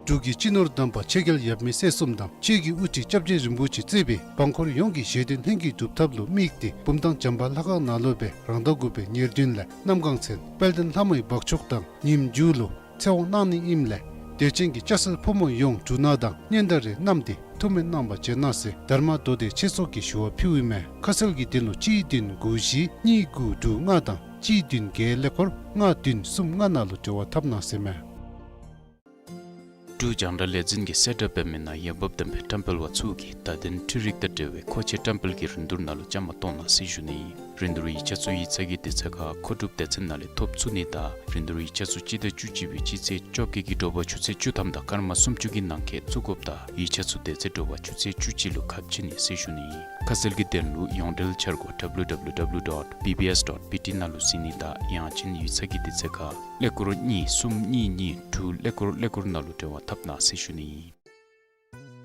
འབྲུག་གི་སྤྱི་ནོར་དམ་པ་ཆོས་རྒྱལ་ཡབ་མེས་སྲས་གསུམ་དང་ཆོས་ཀྱི་དབུ་ཁྲིད་སྐྱབས་རྗེ་རིན་པོ་ཆེ་གཙོས་པའི་འབངས་འཁོར་ཡོངས་ཀྱི་བཞེད་དོན་ལྷུན་གྱིས་གྲུབ་ཐབས་ལུ་དམིགས་ཏེ་བུམ་ཐང་བྱམས་པ་ལྷ་ཁང་ནང་ལུ་སྦེ་རང་ཟླ་དགུ་པའི་ཉེར་བདུན་ལས་གནམ་གང་ཚེ་དཔལ་ལྡན་ལྷ་མོའི་འབག་མཆོག་དང་ཉིནམ་མཇུག་ལུ་ཚེ་དབང་གནང་ནི་ཨིནམ་ལས་དད་ཅན་གྱི་སྐྱ་སེར་ཕོ་མོ་ཡོངས་འབྲུ་སྣ་དང་སྙན་དར་རེ་བསྣམས་ཏེ་ཐུགས་སྨོན་གནང་བར་བྱོན་གནང་ཟེར་དྷརྨ་མདོ་སྡེ་ཆོས་ཚོགས་ཀྱིས་ཞུ་བ་ཕུལཝ་ཨིན་མས། ཁ་གསལ་གྱི་དོན་ལུ་གཅིག་བདུན་དགུ་བཞི་གཉིས་དགུ་དྲུག་ལྔ་དང་གཅིག་བདུན་བརྒྱད་ཀླད་ཀོར་ལྔ་བདུན་གསུམ་ལྔ་ནང་ལུ་འབྲེལ་བ་འཐབ་གནང་ཟེར་མས། འབྲུག་རྒྱང་བསྒྲགས་ལས་འཛིན་གྱིས་གསལ་བསྒྲགས་འབད་མི་ནང་འོས་འབབ་ལྡན་པའི་བཀྲམ་སྤེལ་པ་ཚུ་གིས་བརྡ་དོན་འཕྲུལ་རིག་དང་འབྲེལ་བའི་མཁོ་ཆས་བཀྲམ་སྤེལ་གྱི་རིན་བསྡུར་ནང་ལུ་བཅའ་མར་གཏོགས་གནང་ཟེར་ཞུ་ནི་ཨིན། རིན་བསྡུར་ཡིག་ཆ་ཚུ་ཡིག་ཚང་གི་དུས་ཚོད་ཁར་མཁོ་སྒྲུབ་སྡེ་ཚན་ནང་ལས་ཐོབ་ཚུགས་ནི་དང་རིན་བསྡུར་ཡིག་ཆ་ཚུ་སྤྱི་ཟླ་བཅུ་གཅིག་པའི་སྤྱི་ཚེས་བཅོ་བརྒྱད་ཀྱི་དྲོ་པ་ཆུ་ཚོད་བཅུ་ཐམ་དང་སྐར་མ་སུམ་ཅུ་གི་ནང་འཁོད་བཙུགས་དགོཔ་དང་ཡིག་ཆ་ཚུ་དེ་ཚེ་དྲོ་པ་ཆུ་ཚོད་བཅུ་གཅིག་ལུ་ཁ་ཕྱེ་ནི་ཟེར་ཞུ་ནི་ཨིན། ཁ་གསལ་གྱི་དོན་ལུ་ཡོངས་འབྲེལ་འཆར་སྒོ་W W W dot B B S dot B T ནང་ལུ་གཟིགས་ནི་དང་ཡང་ཅིན་ཡིག་ཚང་གི་དུས་ཚོད་ཁར་ཀླད་ཀོར་གཉིས་གསུམ་གཉིས་གཉིས་དྲུག་ཀླད་ཀོར་ཀླད་ཀོར་ནང་ལུ་འབྲེལ་བ་འཐབ་གནང་ཟེར་ཞུ་ནི་ཨིན།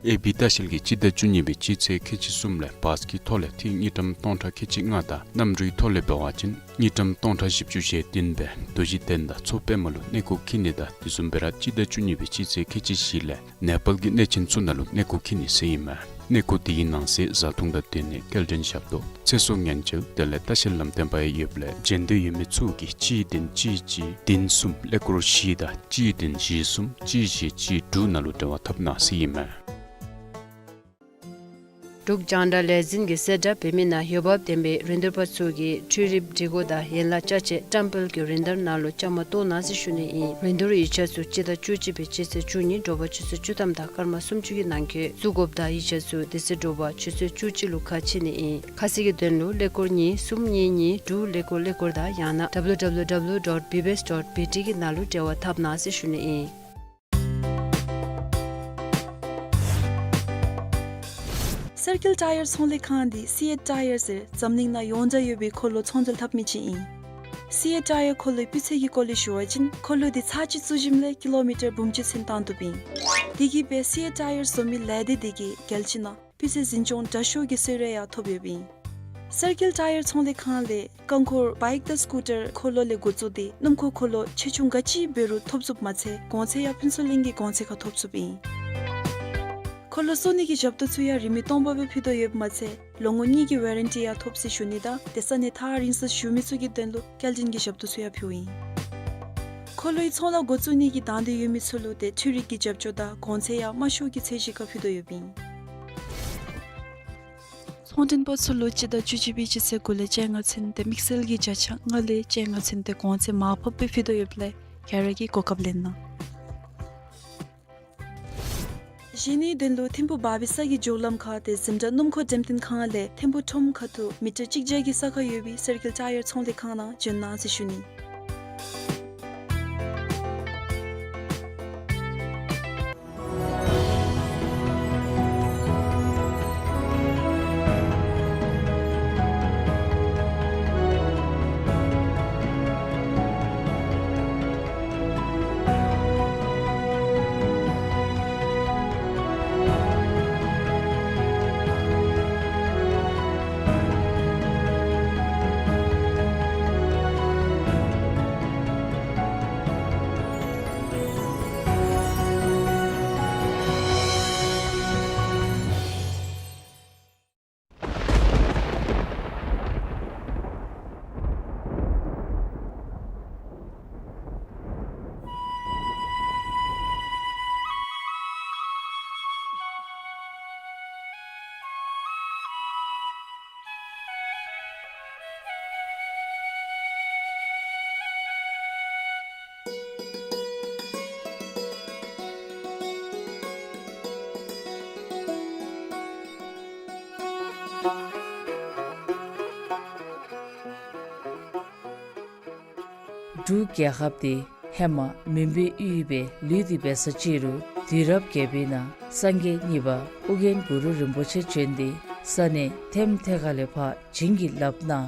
ཨེ་བི་ལྟ་བཤལ་གྱིས་སྤྱི་ཟླ་བཅུ་གཉིས་པའི་སྤྱི་ཚེས་ཁལ་གཅིག་གསུམ་ལས་བཱས་ཀྱི་ཐོག་ལས་ཐིག་དངུལ་ཀྲམ་སྟོང་ཕྲག་ཁལ་གཅིག་ལྔ་དང་གནམ་གྲུའི་ཐོག་ལས་འབད་བ་ཅིན་དངུལ་ཀྲམ་སྟོང་ཕྲག་བཞི་བཅུ་ཞེ་བདུན་སྦེ་རྡོ་རྗེ་གདན་དང་མཚོ་པདྨ་ལུ་གནས་སྐོར་འཁྱིད་ནི་དང་དེ་བཟུམ་སྦེ་ར་སྤྱི་ཟླ་བཅུ་གཉིས་པའི་སྤྱི་ཚེས་ཁལ་གཅིག་བཞི་ལས་ནེ་པཱལ་གྱི་གནས་ཆེན་ཚུ་ནང་ལུ་གནས་སྐོར་འཁྱིད་ནི་ཟེར་ཨིན་མས། གནས་སྐོར་དེའི་ནང་གསེས་བཟའ་འཐུང་དང་སྡོད་གནས་སྐྱེལ་འདྲེན་ཞབས་ཏོག་ཚེ་སྲོག་ཉེན་བཅོལ་དེ་ལས་ལྟ་བཤལ་ལམ་སྟོན་པ་ཡང་ཡོདཔ་ལས་འབྱོན་འདོད་ཡོད་མི་ཚུ་གིས་གཅིག་བདུན་གཅིག་གཅིག་བདུན་གསུམ་ཀླད་ཀོར་བཞི་དང་གཅིག་བདུན་བཞི་གསུམ་གཅིག་བཞི་གཅིག་དྲུག་ནང་ལུ་འབྲེལ་བ་འཐབ་གནང་ཟེར་ཨིན་མས། འབྲུག་རྒྱང་བསྒྲགས་ལས་འཛིན་གྱིས་གསལ་བསྒྲགས་འབད་མི་ནང་འོས་འབབ་ལྡན་པའི་རིན་བསྡུར་པ་ཚུ་གིས་འཕྲུལ་རིག་སྒྲིག་གོ་དང་ཡན་ལག་ཅ་ཆས་བཀྲམ་སྤེལ་གྱི་རིན་བསྡུར་ནང་ལུ་བཅའ་མར་གཏོགས་གནང་ཟེར་ཞུ་ནི་ཨིན། རིན་བསྡུར་ཡིག་ཆ་ཚུ་སྤྱི་ཟླ་བཅུ་གཅིག་པའི་སྤྱི་ཚེས་བཅུ་གཉིས་དྲོ་པ་ཆུ་ཚོད་བཅུ་ཐམ་དང་སྐར་མ་སུམ་ཅུ་གི་ནང་འཁོད་བཙུགས་དགོཔ་དང་ཡིག་ཆ་ཚུ་དེ་ཚེ་དྲོ་པ་ཆུ་ཚོད་བཅུ་གཅིག་ལུ་ཁ་ཕྱེ་ནི་ཨིན། ཁ་གསལ་གྱི་དོན་ལུ་ཀླད་ཀོར་གཉིས་གསུམ་གཉིས་གཉིས་དྲུག་ཀླད་ཀོར་ཀླད་ཀོར་དང་ཡང་ན་W W W dot B B S dot B T གི་ནང་ལུ་འབྲེལ་བ་འཐབ་གནང་ཟེར་ཞུ་ནི་ཨིན། སེར་སྐྱིད་ཊ་ཡར་ཚོང་ལས་ཁང་འདི་སི་ཨེཊ་ཊ་ཡར་ཟེར་འཛམ་གླིང་ནང་ཡོངས་གྲགས་ཡོད་པའི་འཁོར་ལོ་ཚོང་འབྲེལ་འཐབ་མི་ཅིག་ཨིན། སི་ཨེཊ་ཊ་ཡར་འཁོར་ལོའི་སྤུས་ཚད་ཀྱི་སྐོར་ལས་ཞུ་བ་ཅིན་འཁོར་ལོ་འདི་ཚར་གཅིག་བཙུགས་ཞིནམ་ལས་ཀི་ལོ་མི་ཊར་འབུམ་གཅིག་ཚུན་བཏང་བཏུབ་ཨིན། དེ་གིས་སྦེ་སི་ཨེཊ་ཊ་ཡར་བཟོ་མི་ལས་སྡེ་འདི་གིས་རྒྱལ་སྤྱི་ནང་སྤུས་ཚད་འཛིན་སྐྱོང་དྲག་ཤོས་ཀྱི་གསོལ་རས་ཡང་ཐོབ་ཡོདཔ་ཨིན། སེར་སྐྱིད་ཊ་ཡར་ཚོང་ལས་ཁང་ལས་རྐང་འཁོར་བའིཀ་དང་སི་ཀུ་ཊར་འཁོར་ལོ་ལས་འགོ་བཙུགས་ཏེ་སྣུམ་འཁོར་འཁོར་ལོ་ཆེ་ཆུང་ག་ཅི་འབད་རུང་ཐོབ་ཚུགསཔ་མ་ཚད་གོང་ཚད་ཡང་ཕུན་ཚོགས་གླིང་གི་གོང་ཚད་ཁར་ཐོབ་ཚུགསཔ་ཨིན། འཁོར་ལོ་བཙུགས་ནི་གི་ཞབས་ཏོག་ཚུ་ཡང་རིན་མེད་སྟོང་པ་སྦེ་ཕུལ་དོ་ཡོདཔ་མ་ཚད་ལོ་ངོ་གཉིས་ཀྱི་ཝ་རན་ཊི་ཡང་ཐོབ་ཟེར་ཞུ་ནི་དང་དེ་ས་གནས་ཐག་རིང་སར་བཞུགས་མི་ཚུ་གི་དོན་ལུ་སྐྱེལ་འདྲེན་གྱི་ཞབས་ཏོག་ཚུ་ཡང་ཕུལཝ་ཨིན། འཁོར་ལོའི་ཚོང་ལཱ་འགོ་བཙུགས་ནི་གི་དང་འདོད་ཡོད་མི་ཚུ་ལུ་ཏེ་འཕྲུལ་རིག་གི་རྒྱབ་སྐྱོར་དང་གོང་ཚད་ཡང་དམའ་ཤོས་ཀྱི་ཚད་གཞི་ཁར་ཕུལ་དོ་ཡོདཔ་ཨིན། ཚོང་མགྲོན་པ་ཚུ་ལུ་སྤྱི་ཟླ་བཅུ་གཅིག་པའི་སྤྱི་ཚེས་དགུ་ལས་བཅོ་ལྔ་ཚུན་ཏེ་དམིགས་བསལ་གྱི་བརྒྱ་ཆ་ལྔ་ལས་བཅོ་ལྔ་ཚུན་ཏེ་གོང་ཚད་མར་ཕབ་སྦེ་ཕུལ་དོ་ཡོདཔ་ལས་ག་ར་གིས་གོ་སྐབས་ལེན་གནང་། གཞན་ནི་དོན་ལུ་ཐིམ་ཕུ་བར་པི་ས་གི་མགྱོགས་ལམ་ཁར་ཏེ་འཛིན་གྲྭ་སྣུམ་འཁོར་འགྲེམས་སྟོན་ཁང་ལས་ཐིམ་ཕུ་ཁྲོམ་ཁ་ཐུག་མི་ཊར་གཅིག་བརྒྱ་གི་ས་ཁར་ཡོད་པའི་སེར་སྐྱིད་ཊ་ཡར་ཚོང་ལས་ཁང་ནང་འབྱོན་གནང་ཟེར་ཞུ་ནི། འབྲུག་རྒྱལ་ཁབ་འདི་ཧེ་མ་མུན་པའི་ཡུལ་སྦེ་ལུས་ཏེ་འབད་ས་ཅིག་རུང་དུས་རབས་བརྒྱད་པའི་ནང་སངས་རྒྱས་གཉིས་པ་ཨོ་རྒྱན་གུ་རུ་རིན་པོ་ཆེ་བྱོན་ཏེ་ས་གནས་ཐེམ་ཐེ་ཀ་ལས་ཕར་བྱིན་གྱིས་བརླབས་གནང་།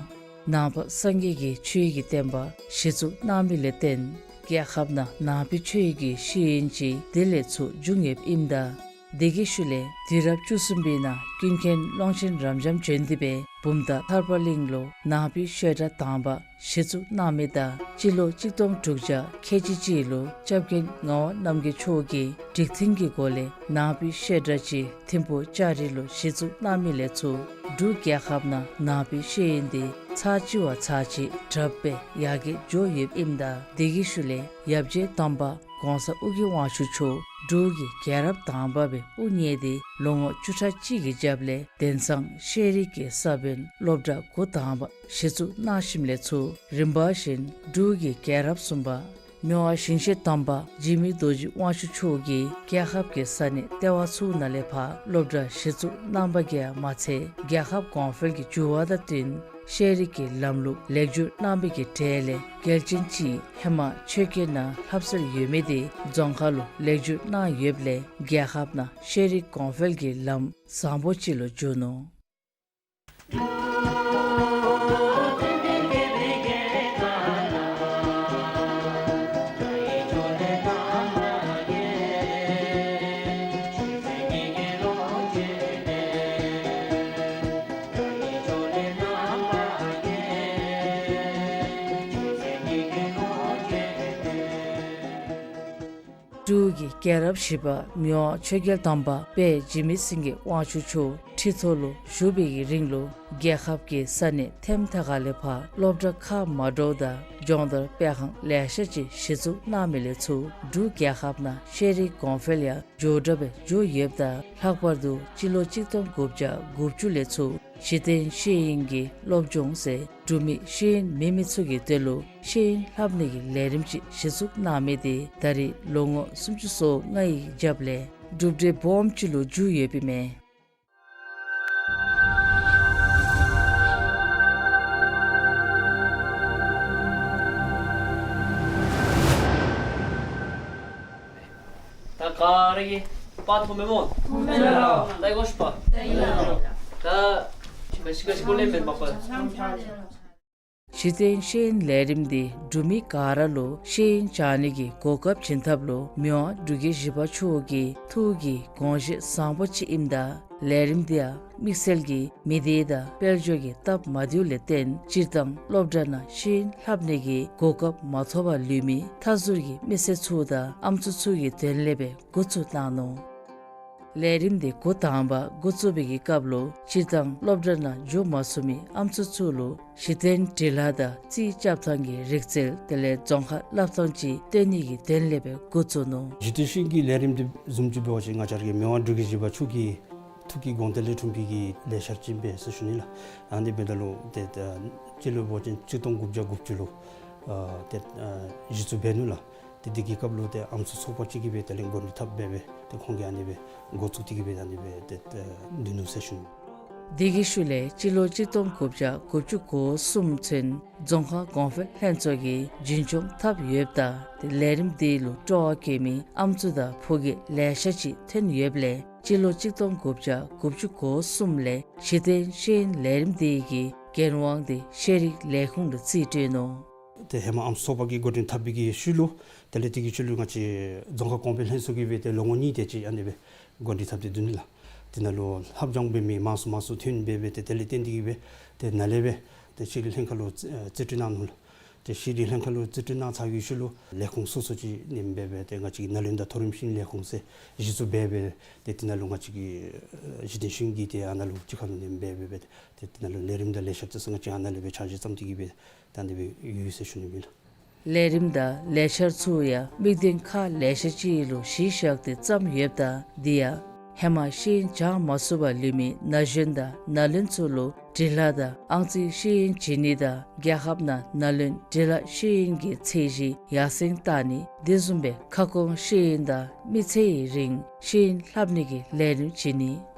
ནང་པ་སངས་རྒྱས་ཀྱི་ཆོས་ཀྱི་བསྟན་པ་གཞི་བཙུགས་གནང་མི་ལས་བརྟེན་རྒྱལ་ཁབ་ནང་ནང་པའི་ཆོས་ཀྱི་ཤེས་ཡོན་ཅིག་དེ་ལས་ཚུར་འབྱུང་ཡོདཔ་ཨིནམ་ད། དེ་གི་ཤུལ་ལས་དུས་རབས་བཅུ་གསུམ་པའི་ནང་ཀུན་མཁྱེན་ཀློང་ཆེན་རབ་འབྱམས་བྱོན་ཏེ་སྦེ་བུམ་ཐང་ཐར་པ་གླིང་ལུ་ནང་པའི་བཤད་གྲྭ་དང་པ་གཞི་བཙུགས་གནང་མི་དང་སྤྱི་ལོ་གཅིག་སྟོང་དྲུག་བརྒྱ་ཁལ་གཅིག་གཅིག་ལུ་སྐྱབས་མགོན་ངག་དབང་རྣམ་རྒྱལ་མཆོག་གིས་སྒྲིག་མཐུན་གྱི་སྒོ་ལས་ནང་པའི་བཤད་གྲྭ་ཅིག་ཐིམ་ཕུ་ལྕགས་རི་ལུ་གཞི་བཙུགས་གནང་མི་ལས་ཚུར་འབྲུག་རྒྱལ་ཁབ་ནང་ནང་པའི་ཤེས་ཡོན་འདི་ཚར་གཅིག་བ་ཚར་གཅིག་དྲགཔ་སྦེ་ཡར་རྒྱས་འགྱོ་ཡོདཔ་ཨིནམ་ད། དེ་གི་ཤུལ་ལས་ཡབ་རྗེ་དམ་པ་གོང་ས་ཨོ་རྒྱན་དབང་ཕྱུག་མཆོག་འབྲུག་གི་རྒྱལ་རབས་དང་པ་སྦེ་དབུ་བརྙེས་ཏེ་ལོ་ངོ་བཅུ་ཕྲག་གཅིག་གི་རྒྱབ་ལས་དེང་སང་ཤེས་རིག་གི་ས་བོན་སློབ་གྲྭ་འགོ་དང་པ་གཞི་བཙུགས་གནང་ཞིནམ་ལས་ཚུར་རིམ་པ་བཞིན་འབྲུག་གི་རྒྱལ་རབས་གསུམ་པ་མི་དབང་ཞིང་གཤེགས་དམ་པ་འཇིགས་མེད་རྡོ་རྗེ་དབང་ཕྱུག་མཆོག་གིས་རྒྱལ་ཁབ་ཀྱི་ས་གནས་ལྟེ་བ་ཚུ་ནང་ལས་ཕར་སློབ་གྲྭ་གཞི་བཙུགས་གནང་བ་གིས་མ་ཚད་རྒྱལ་ཁབ་གོང་འཕེལ་གྱི་འགྱུར་བ་དང་བསྟུན་ཤེས་རིག་གི་ལམ་ལུགས་ལེགས་བསྒྱུར་གནང་བའི་གི་གྲས་ལས་གལ་ཆེན་ཅིག་ཧེ་མ་ཆོས་རྒྱལ་ནང་ལྷབ་སར་ཡོད་མི་དེ་རྫོང་ཁ་ལུ་ལེགས་བསྒྱུར་གནང་ཡོདཔ་ལས་རྒྱལ་ཁབ་ནང་ཤེས་རིག་གོང་འཕེལ་གྱི་ལམ་བཟང་པོ་ཅིག་ལུ་འགྱུར་ནུག། རྒྱལ་རབས་བཞི་པ་མི་དབང་ཆོས་རྒྱལ་དམ་པ་དཔལ་འཇིགས་མེད་སེང་གེ་དབང་ཕྱུག་མཆོག་ཁྲི་ཐོག་ལུ་བཞུགས་པའི་གི་རིང་ལུ་རྒྱལ་ཁབ་ཀྱི་ས་གནས་ཐེམ་ཐ་ཁ་ལས་ཕར་སློབ་གྲྭ་ཁག་མ་འདྲཝ་དང་སྦྱོང་བརྡར་སྤེལ་ཁང་ལེ་ཤ་ཅིག་གཞི་བཙུགས་གནང་མི་ལས་ཚུར་འབྲུག་རྒྱལ་ཁབ་ནང་ཤེས་རིག་གོང་འཕེལ་ཡང་མགྱོགས་དྲགས་སྦེ་འགྱོ་ཡོདཔ་ད་ལྷག་པར་དུ་སྤྱི་ལོ་གཅིག་སྟོང་དགུ་བརྒྱ་དགུ་བཅུ་ལས་ཚུར་གཞི་རྟེན་ཤེས་ཡོན་གྱི་སློབ་སྦྱོང་ཟེར་འབྲུག་མི་ཤེས་ཡོན་མེད་མི་ཚུ་གི་དོན་ལུ་ཤེས་ཡོན་ལྷབ་ནི་གི་ལས་རིམ་ཅིག་གཞི་བཙུགས་གནང་མི་དེ་ད་རེས་ལོ་ངོ་སུམ་ཅུ་སོ་ལྔའི་རྒྱབ་ལས་གྲུབ་འབྲས་སྦོམ་ཅིག་ལུ་འགྱུར་ཡོདཔ་ཨིན་མས། ད་ག་ར་གིས་པར་མཐོང་མས་སྨོ། མཐོང་མས་ལགས། ད་ཡི་གོ་ཤིག་པ། ད་ཡི་ལགས། ད་ཅི་མ་ཤི་ག་ཤི་གོ་ལེ་མེན་མ་པ། གཞི་རྟེན་ཤེས་ཡོན་ལས་རིམ་འདི་འབྲུག་མི་ག་ར་ལུ་ཤེས་ཡོན་སྦྱང་ནི་གི་གོ་སྐབས་བྱིན་ཐབས་ལུ་མི་དབང་འབྲུག་རྒྱལ་བཞི་པ་མཆོག་གི་ཐུགས་ཀྱི་དགོངས་བཞེད་བཟང་པོ་ཅིག་ཨིནམ་ད་ལས་རིམ་འདི་ཡང་དམིགས་བསལ་གྱི་མི་སྡེ་དང་དཔལ་འབྱོར་གྱི་སྟབས་མ་བདེཝ་ལས་བརྟེན་སྤྱིར་བཏང་སློབ་གྲྭ་ནང་ཤེས་ཡོན་ལྷབ་ནི་གི་གོ་སྐབས་མ་ཐོབ་པར་ལུས་མི་མཐའ་ཟུར་གྱི་མི་སེར་ཚུ་དང་ཨམ་སྲུ་ཚུ་གི་དོན་ལས་སྦེ་འགོ་བཙུགས་གནང་ནུག། ལས་རིམ་འདི་འགོ་དང་པ་འགོ་བཙུགས་པའི་གི་སྐབས་ལུ་སྤྱིར་བཏང་སློབ་གྲྭ་ནང་འགྱོ་མ་ཚུགས་མི་ཨམ་སྲུ་ཚུ་ལུ་གཞི་རྟེན་འབྲི་ལྷག་དང་རྩིས་རྐྱབ་ཐངས་ཀྱི་རིག་རྩལ་དེ་ལས་རྫོང་ཁ་བསླབ་ཐངས་ཅིག་སྟོན་ནི་གི་དོན་ལས་སྦེ་འགོ་བཙུགས་ནུག། གཞི་རྟེན་ཤེས་ཡོན་གྱི་ལས་རིམ་འདི་བཟུམ་ཅིག་འབད་བ་ཅིན་ང་བཅས་ར་གི་མི་དབང་འབྲུག་རྒྱལ་བཞི་པ་མཆོག་གི་ཐུགས་ཀྱི་དགོངས་དོན་ལས་འཁྲུངས་པའི་གི་ལས་འཆར་ཅིག་ཨིན་པས་ཟེར་ཞུ་ནི་ལགས། ཨ་ནི་འབདཝ་ད་ལུ་ཏེ་ད་སྤྱི་ལོ་འབད་བ་ཅིན་གཅིག་སྟོང་དགུ་བརྒྱ་དགུ་བཅུ་ལུ་ཨ་ཏེ་ཨ་གཞི་བཙུགས་འབད་ནུག་ལགས། ཏེ་དེ་གི་སྐབས་ལུ་ཏེ་ཨམ་སྲུ་ཚོགས་པ་ཅིག་གིས་སྦེ་དེ་ལས་འགོ་འདྲེན་འཐབ་སྦེ་སྦེ་ཏེ་ཁོང་གིས་ཨ་ནི་སྦེ་འགོ་བཙུགས་ཏེ་གིས་སྦེ་ཨ་ནི་སྦེ་ཏེ་ཏེ་འདི་ནུག་ཟེར་ཞུ་ནི། དེ་གི་ཤུལ་ལས་སྤྱི་ལོ་གཅིག་སྟོང་དགུ་བརྒྱ་དགུ་བཅུ་གོ་གསུམ་ཚུན་རྫོང་ཁ་གོང་འཕེལ་ལྷན་ཚོགས་ཀྱིས་རྒྱུན་སྐྱོང་འཐབ་ཡོདཔ་ད་ཏེ་ལས་རིམ་དེ་ལུ་སྤྲོ་བ་བསྐྱེད་མི་ཨམ་སྲུ་དང་ཕོ་སྐྱེས་ལེ་ཤ་ཅིག་ཐོན་ཡོདཔ་ལས་སྤྱི་ལོ་གཅིག་སྟོང་དགུ་བརྒྱ་དགུ་བཅུ་གོ་གསུམ་ལས་གཞི་རྟེན་ཤེས་ཡོན་ལས་རིམ་དེ་གི་འགན་དབང་དེ་ཤེས་རིག་ལས་ཁུངས་ལུ་རྩིས་སྤྲོད་ནུག། ཏེ་ཧེ་མ་ཨམ་སྲུ་ཚོགས་པ་གིས་འགོ་འདྲེན་འཐབ་པའི་གི་ཤུལ་ལུ་དེ་ལས་དེ་གི་ཤུལ་ལུ་ང་བཅས་རྫོང་ཁ་གོང་འཕེལ་ལྷན་ཚོགས་ཀྱིས་སྦེ་ཏེ་ལོ་ངོ་གཉིས་དེ་ཅིག་ཨ་ནི་སྦེ་འགོ་འདྲེན་འཐབ་སྟེ་འདུག་ནི་ལགས། དེ་ནང་ལུ་ལྷབ་སྦྱང་འབད་མི་མང་སུ་མང་སུ་ཐོན་སྦེ་སྦེ་ཏེ་དེ་ལས་བརྟེན་ཏེ་གིས་སྦེ་ཏེ་ནཱ་ལས་སྦེ་ཏེ་ཤེས་རིག་ལྷན་ཁག་ལུ་རྩིས་རྩིས་སྤྲོད་གནང་ནུག་ལགས། ཏེ་ཤེས་རིག་ལྷན་ཁག་ལུ་རྩིས་སྤྲོད་གནང་ཚར་བའི་ཤུལ་ལུ་ལས་ཁུངས་སོ་སོ་ཅིག་ནང་སྦེ་སྦེ་ཏེ་ང་བཅས་ཀྱི་ནཱ་ལུ་ད་མཐོ་རིམ་ཤེས་ཡོན་ལས་ཁུངས་ཟེར་གཞི་བཙུགས་འབད་སྦེ་ཏེ་དེ་ནང་ལུ་ང་བཅས་ཀྱི་ཨ་གཞི་རྟེན་ཤེས་ཡོན་གྱི་ཏེ་ཨ་ནཱ་ལུ་གཅིག་ཁར་ལུ་ནེམ་སྦེ་སྦེ་སྦེ་ཏེ་དེ་ནང་ལུ་ལས་རིམ་དང་ལས་འཆར་ཅིག་ཚུ་ང་བཅས་ཨ་ནཱ་ལས་སྦེ་འཆར་གཞི་བརྩམས་ཏེ་གིས་སྦེ་ད་ཨ་ནི་སྦེ་ཡོད་ཟེར་ཞུ་ནི་ཨིན་ལགས། ལས་རིམ་དང་ལས་འཆར་ཚུ་ཡང་དམིགས་དོན་ཁག་ལེ་ཤ་ཅིག་ལུ་གཞི་བཞག་སྟེ་བརྩམས་ཡོདཔ་ད་དེ་ཡང་ཧེ་མ་ཤེས་ཡོན་སྦྱང་མ་ཚུགས་པར་ལུས་མི་ན་གཞོན་དང་ན་ལུན་ཚུ་ལུ་འབྲི་ལྷག་དང་ཨང་རྩིས་ཤེས་ཡོན་བྱིན་ནི་དང་རྒྱལ་ཁབ་ནང་ན་ལུན་འབྲི་ལྷག་ཤེས་ཡོན་གྱི་ཚད་གཞི་ཡར་སེང་བཏང་ནི་དེ་བཟུམ་སྦེ་ཁ་སྐོང་ཤེས་ཡོན་དང་མི་ཚེ་ཡི་རིང་ཤེས་ཡོན་ལྷབ་ནི་གི་ལས་རིམ་བྱིན་ནི།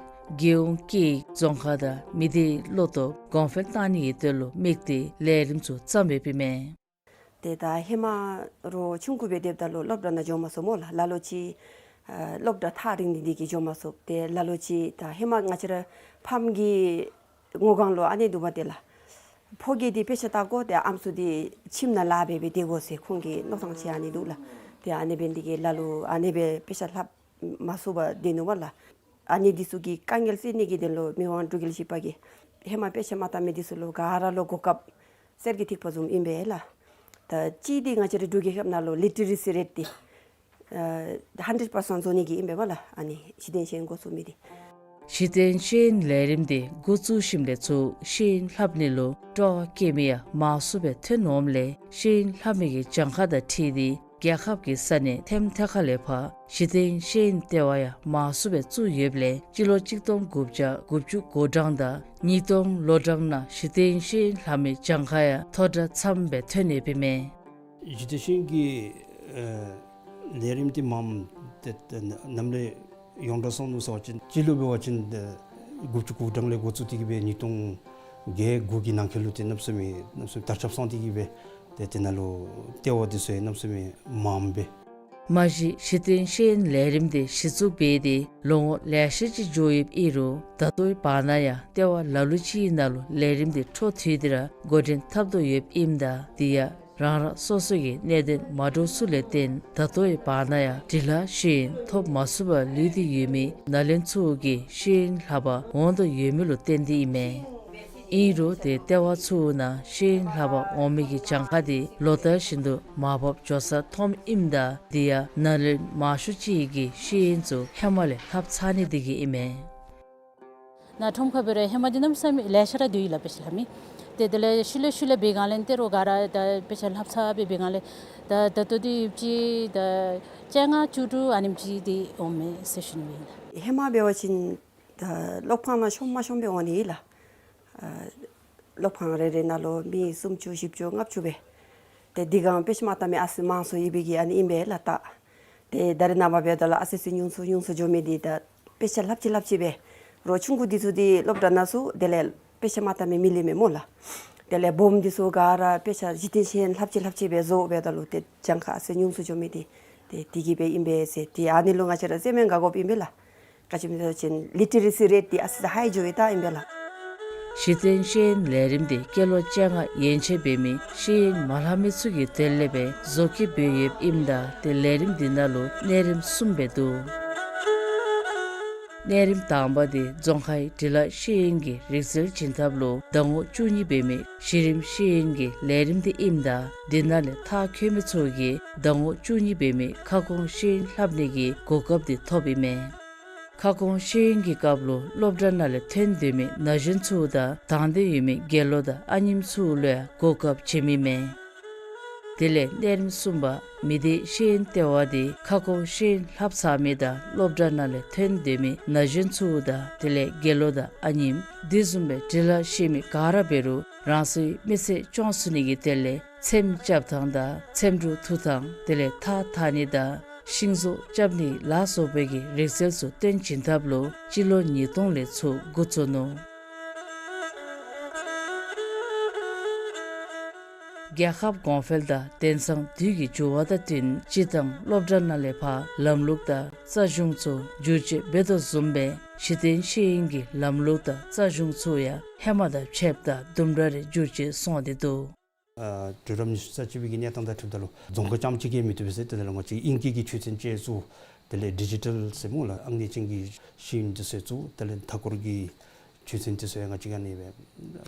རྒྱལ་ཡོངས་སྐད་ཡིག་རྫོང་ཁ་དང་མི་སྡེའི་བློ་སྟོབས་གོང་འཕེལ་བཏང་ནི་གི་དོན་ལུ་དམིགས་ཏེ་ལས་རིམ་ཚུ་བརྩམས་ཡོདཔ་ཨིན་མས། ཏེ་ད་ཧེ་མ་རོགས་ཆུང་ཀུ་སྦེ་སྡོདཔ་ད་ལུ་སློབ་གྲྭ་ནང་འགྱོ་མ་ཚུགས་སྨོ་ལགས། ལ་ལོ་ཅིག་ཨ་སློབ་གྲྭ་ཐག་རིང་ནི་དེ་གིས་འགྱོ་མ་ཚུགས། ཏེ་ལ་ལོ་ཅིག་ད་ཧེ་མ་ང་བཅས་ར་ཕམ་གྱི་ངོ་གང་ལུ་ཨ་ནི་འདུག་པ་ཏེ་ལགས། ཕོ་སྐྱེས་འདི་དཔེ་ཆ་ལྟ་དགོ། ཏེ་ཨམ་སྲུ་འདི་ཁྱིམ་ནང་ལཱ་འབད་སྦེ་སྡོད་དགོ་ཟེར་ཁོང་གི་མནོ་ཐངས་ཅིག་ཨ་ནི་འདུག་ལགས། ཏེ་ཨ་ནི་འབད་ནི་དེ་གིས་ལ་ལོ་ཨ་ནི་སྦེ་དཔེ་ཆ་ལྷབ་མ་ཚུགས་པར་སྡོད་ནུག་པ་ལགས། ཨ་ནི་འདི་ཚུ་གི་དཀའ་ངལ་སེལ་ནི་གི་དོན་ལུ་མི་དབང་འབྲུག་རྒྱལ་བཞི་པ་གིས་ཧེ་མ་དཔེ་ཆ་མ་ལྟ་མི་འདི་ཚུ་ལུ་ག་ར་ལུ་གོ་སྐབས་གསེར་གྱི་ཐིགས་པ་བཟུམ་ཨིན་པས་ལགས། ད་གཅིག་འདི་ང་བཅས་ར་འབྲུག་རྒྱལ་ཁབ་ནང་ལུ་ལི་ཊི་རེ་སི་རེཊ་འདི་ཨ་ཧན་ཌེཌ་པར་སེནཊ་བཟོ་ནི་གི་ཨིན་པས་པ་ལགས། ཨ་ནི་གཞི་རྟེན་ཤེས་ཡོན་འགོ་བཙུགས་མི་འདི། གཞི་རྟེན་ཤེས་ཡོན་ལས་རིམ་འདི་འགོ་བཙུགས་ཞིནམ་ལས་ཚུར་ཤེས་ཡོན་ལྷབ་ནི་ལུ་སྤྲོ་བ་བསྐྱེད་མི་ཡང་མང་སུ་སྦེ་ཐོན་འོངམ་ལས་ཤེས་ཡོན་ལྷབ་མི་གི་གྱངས་ཁ་དང་འཁྲིལ་ཏེ་རྒྱལ་ཁབ་ཀྱི་ས་གནས་ཐེམ་ཐ་ཁ་ལས་ཕར་གཞི་རྟེན་ཤེས་ཡོན་ལྟེ་བ་ཡང་མང་སུ་སྦེ་བཙུགས་ཡོདཔ་ལས་སྤྱི་ལོ་གཅིག་སྟོང་དགུ་བརྒྱ་དགུ་བཅུ་གོ་གྲངས་དང་ཉིས་སྟོང་ལོ་གྲངས་ནང་གཞི་རྟེན་ཤེས་ཡོན་ལྷབ་མི་གྱངས་ཁ་ཡང་མཐོ་དྲགས་ཙམ་སྦེ་ཐོན་ཡོདཔ་ཨིན་མས། གཞི་རྟེན་ཤེས་ཡོན་གྱི་ཨེ་ལས་རིམ་འདི་མངམ་ཏེ་ཏེ་ནམ་ལས་ཡོངས་གྲགས་སོང་ནུག་ཟེར་བ་ཅིན་སྤྱི་ལོ་འབད་བ་ཅིན་ཏེ་དགུ་བཅུ་གོ་གྲངས་ལས་འགོ་བཙུགས་ཏེ་གིས་སྦེ་ཉིས་སྟོང་བརྒྱད་དགུ་གི་ནང་འཁོད་ལུ་ཏེ་གནམ་མེད་ས་མེད་གནམ་མེད་ས་མེད་དར་ཁྱབ་སོང་སྟེ་གིས་སྦེ་ཏེ་དེ་ནང་ལུ་ལྟེ་བ་འདི་ཚུ་ཡང་གནམ་མེད་ས་མེད་མངམ་སྦེ། མ་གཞི་གཞི་རྟེན་ཤེས་ཡོན་ལས་རིམ་འདི་གཞི་བཙུགས་འབད་དེ་ལོ་ངོ་ལེ་ཤ་ཅིག་འགྱོ་ཡོདཔ་ཨིན་རུང་ད་ལྟོའི་བར་ན་ཡང་ལྟེ་བ་ལ་ལུ་ཅིག་ནང་ལུ་ལས་རིམ་འདི་འཕྲོ་མཐུད་དེ་ར་འགོ་འདྲེན་འཐབ་དོ་ཡོདཔ་ཨིནམ་ད་དེ་ཡང་རང་རང་སོ་སོ་གི་གནད་དོན་མ་འདྲཝ་ཚུ་ལས་བརྟེན་ད་ལྟོའི་བར་ན་ཡང་འབྲི་ལྷག་ཤེས་ཡོན་ཐོབ་མ་ཚུགས་པར་ལུས་ཏེ་ཡོད་མི་ན་ལུན་ཚུ་གིས་ཤེས་ཡོན་ལྷབ་པར་འོང་དོ་ཡོད་མི་ལུ་བརྟེན་ཏེ་ཨིན་མས། ཨིན་རུང་ཏེ་ལྟེ་བ་ཚུ་ནང་ཤེས་ཡོན་ལྷབ་པར་འོང་མི་གི་གྱངས་ཁ་འདི་ལོ་ལྟར་བཞིན་དུ་མར་ཕབ་འགྱོ་ས་མཐོངམ་ཨིནམ་ད་དེ་ཡང་ན་ལུ་མང་ཤོས་ཅིག་གིས་ཤེས་ཡོན་ཚུ་ཧེ་མ་ལས་ལྷབ་ཚར་ནི་དེ་གིས་ཨིན་མས། ནཱ་ཁྲོམ་ཁར་འབད་རུང་ཧེ་མ་འདི་གནམ་མེད་ས་མེད་ལེ་ཤ་ར་འདུག་ཡི་ལགས་དཔེ་ཆ་ལྷབ་མི། ཏེ་དེ་ལས་ཤུལ་ལས་ཤུལ་ལས་འབད་སྒང་ལས་ཏེ་རོགས་ག་ར་ད་དཔེ་ཆ་ལྷབ་ཚར་སྦེ་འབད་སྒང་ལས་ད་ད་ལྟོ་འདི་ཡོདཔ་ཅིག་ད་བཅོ་ལྔ་བཅུ་དྲུག་ཨ་ནེམ་ཅིག་འདི་འོང་མས་ཟེར་ཞུ་ནི་ཨིན་ལགས། ཧེ་མ་འབད་བ་ཅིན་ད་སློབ་ཁང་ནང་ཤོང་མ་ཤོང་སྦེ་འོང་ནི་ཨིན་ལགས། ཨ་སློབ་ཁང་རེ་རེ་ནང་ལུ་མི་སུམ་ཅུ་བཞི་བཅུ་ལྔ་བཅུ་སྦེ། ཏེ་དེ་སྒང་དཔེ་ཆ་མ་བལྟ་མི་ཨ་ཙི་མང་སུ་ཡོད་པའི་གི་ཨ་ནི་ཨིན་པས་ལགས་ད། ཏེ་ད་རེས་ནངས་པ་འབདཝ་ད་ལུ་ཨ་ཙི་ཙི་ཉུང་སུ་ཉུང་སུ་འགྱོ་མི་འདི་ད་དཔེ་ཆ་ལྷབ་ཅི་ལྷབ་ཅི་སྦེ། རོགས་ཆུང་ཀུ་འདི་ཚུ་འདི་སློབ་གྲྭ་ནང་ཚུ་དེ་ལས་དཔེ་ཆ་མ་བལྟ་མི་མི་ལེན་མས་སྨོ་ལགས། དེ་ལས་སྦོམ་འདི་ཚུ་ག་ར་དཔེ་ཆ་གཞི་རྟེན་ཤེས་ཡོན་ལྷབ་ཅི་ལྷབ་ཅི་སྦེ་བཟོ་འབདཝ་ད་ལུ་ཏེ་གྱངས་ཁ་ཨ་ཙི་ཉུང་སུ་འགྱོ་མི་འདི་ཏེ་དེ་གིས་སྦེ་ཨིན་པས་ཟེར། ཏེ་ཨ་ནི་ལུ་ང་བཅས་ར་རྩེདམོ་ཡང་དགའ་དགོཔ་ཨིན་པས་ལགས། ག་ཅི་སྨོ་ཟེར་བ་ཅིན་ལི་ཊི་རེ་སི་རེཊ་འདི་ཨ་ཙི་ཧའི་འགྱོ་ཡི་ད་ཨིན་པས་ལགས། གཞི་རྟེན་ཤེས་ཡོན་ལས་རིམ་འདི་སྐྱེས་ལོ་བཅོ་ལྔ་ཡན་ཆད་འབད་མི་ཤེས་ཡོན་མ་ལྷབ་མི་ཚུ་གི་དོན་ལས་སྦེ་བཟོ་བཀོད་འབད་ཡོདཔ་ཨིནམ་ད་ཏེ་ལས་རིམ་འདི་ནང་ལུ་གནས་རིམ་གསུམ་སྦེ་འདུག། གནས་རིམ་དང་པ་འདི་རྫོང་ཁའི་འབྲི་ལྷག་ཤེས་ཡོན་གྱི་རིག་རྩལ་སྦྱིན་ཐབས་ལུ་ཟླ་ངོ་བཅུ་གཉིས་འབད་མི་གཞི་རིམ་ཤེས་ཡོན་གྱི་ལས་རིམ་འདི་ཨིནམ་ད་འདི་ནང་ལས་མཐར་འཁྱོལ་མི་ཚུ་གིས་ཟླ་ངོ་བཅུ་གཉིས་འབད་མི་ཁ་སྐོང་ཤེས་ཡོན་ལྷབ་ནི་གི་གོ་སྐབས་འདི་ཐོབ་ཨིན་མས། ཁ་སྐོང་ཤེས་ཡོན་གྱི་སྐབས་ལུ་སློབ་གྲྭ་ནང་ལས་ཐོན་སྡོད་མི་ན་གཞོན་ཚུ་དང་དང་འདོད་ཡོད་མི་དགེ་སློང་དང་ཨ་ནེམ་ཚུ་ལུ་ཡང་གོ་སྐབས་བྱིནམ་ཨིན་མས། དེ་ལས་གནས་རིམ་གསུམ་པ་མི་སྡེའི་ཤེས་ཡོན་ལྟེ་བ་འདི་ཁ་སྐོང་ཤེས་ཡོན་ལྷབ་ཚར་མི་དང་སློབ་གྲྭ་ནང་ལས་ཐོན་སྡོད་མི་ན་གཞོན་ཚུ་དང་དེ་ལས་དགེ་སློང་དང་ཨ་ནེམ་དེ་བཟུམ་སྦེ་འབྲི་ལྷག་ཤེས་མི་ག་ར་འབད་རུང་རང་སོའི་མི་ཚེ་སྐྱོང་ཚུགས་ནི་གི་དོན་ལས་ཚེམ་རྐྱབ་ཐངས་དང་ཚེམ་དྲུབ་འཐུ་ཐངས་དེ་ལས་ཐགས་འཐག་ནི་དང་ཤིང་བཟོ་རྐྱབ་ནི་ལ་སོགས་པའི་གི་རིག་རྩལ་ཚུ་སྟོན་བྱིན་ཐབས་ལུ་སྤྱི་ལོ་ཉིས་སྟོང་ལས་ཚུར་འགོ་བཙུགས་ནུག། རྒྱལ་ཁབ་གོང་འཕེལ་དང་དེང་སང་དུས་ཀྱི་འགྱུར་བ་དང་བསྟུན་སྤྱིར་བཏང་སློབ་གྲྭ་ནང་ལས་ཕར་ལམ་ལུགས་དང་རྩ་གཞུང་ཚུ་བསྒྱུར་བཅོས་འབད་དོ་བཟུམ་སྦེ་གཞི་རྟེན་ཤེས་ཡོན་གྱི་ལམ་ལུགས་དང་རྩ་གཞུང་ཚུ་ཡང་ཧེ་མ་དང་ཕྱདཔ་ད་དུམ་གྲ་རེ་བསྒྱུར་བཅོས་སོང་སྟེ་འདུག། ཨ་དུས་རབས་ཉི་ཤུ་རྩ་གཅིག་པའི་གི་གནས་སྟངས་དང་འཁྲིལཝ་ད་ལུ་རྫོང་ཁ་རྐྱངམ་གཅིག་གིས་མི་བཏུབ་པས་ཟེར། དེ་ལས་ང་བཅས་ཨིང་སྐད་ཀྱི་ཆོས་ཚན་ཅིག་བཙུགས། དེ་ལས་ཌི་ཇི་ཊལ་ཟེར་སྨོ་ལགས། ཨང་གནས་ཅན་གྱི་ཤེས་ཡོན་འདི་ཚུ་བཙུགས། དེ་ལས་མཐའ་འཁོར་གྱི་ཆོས་ཚན་འདི་ཚུ་ཡང་ང་བཅས་ཀྱིས་ཨ་ནི་སྦེ་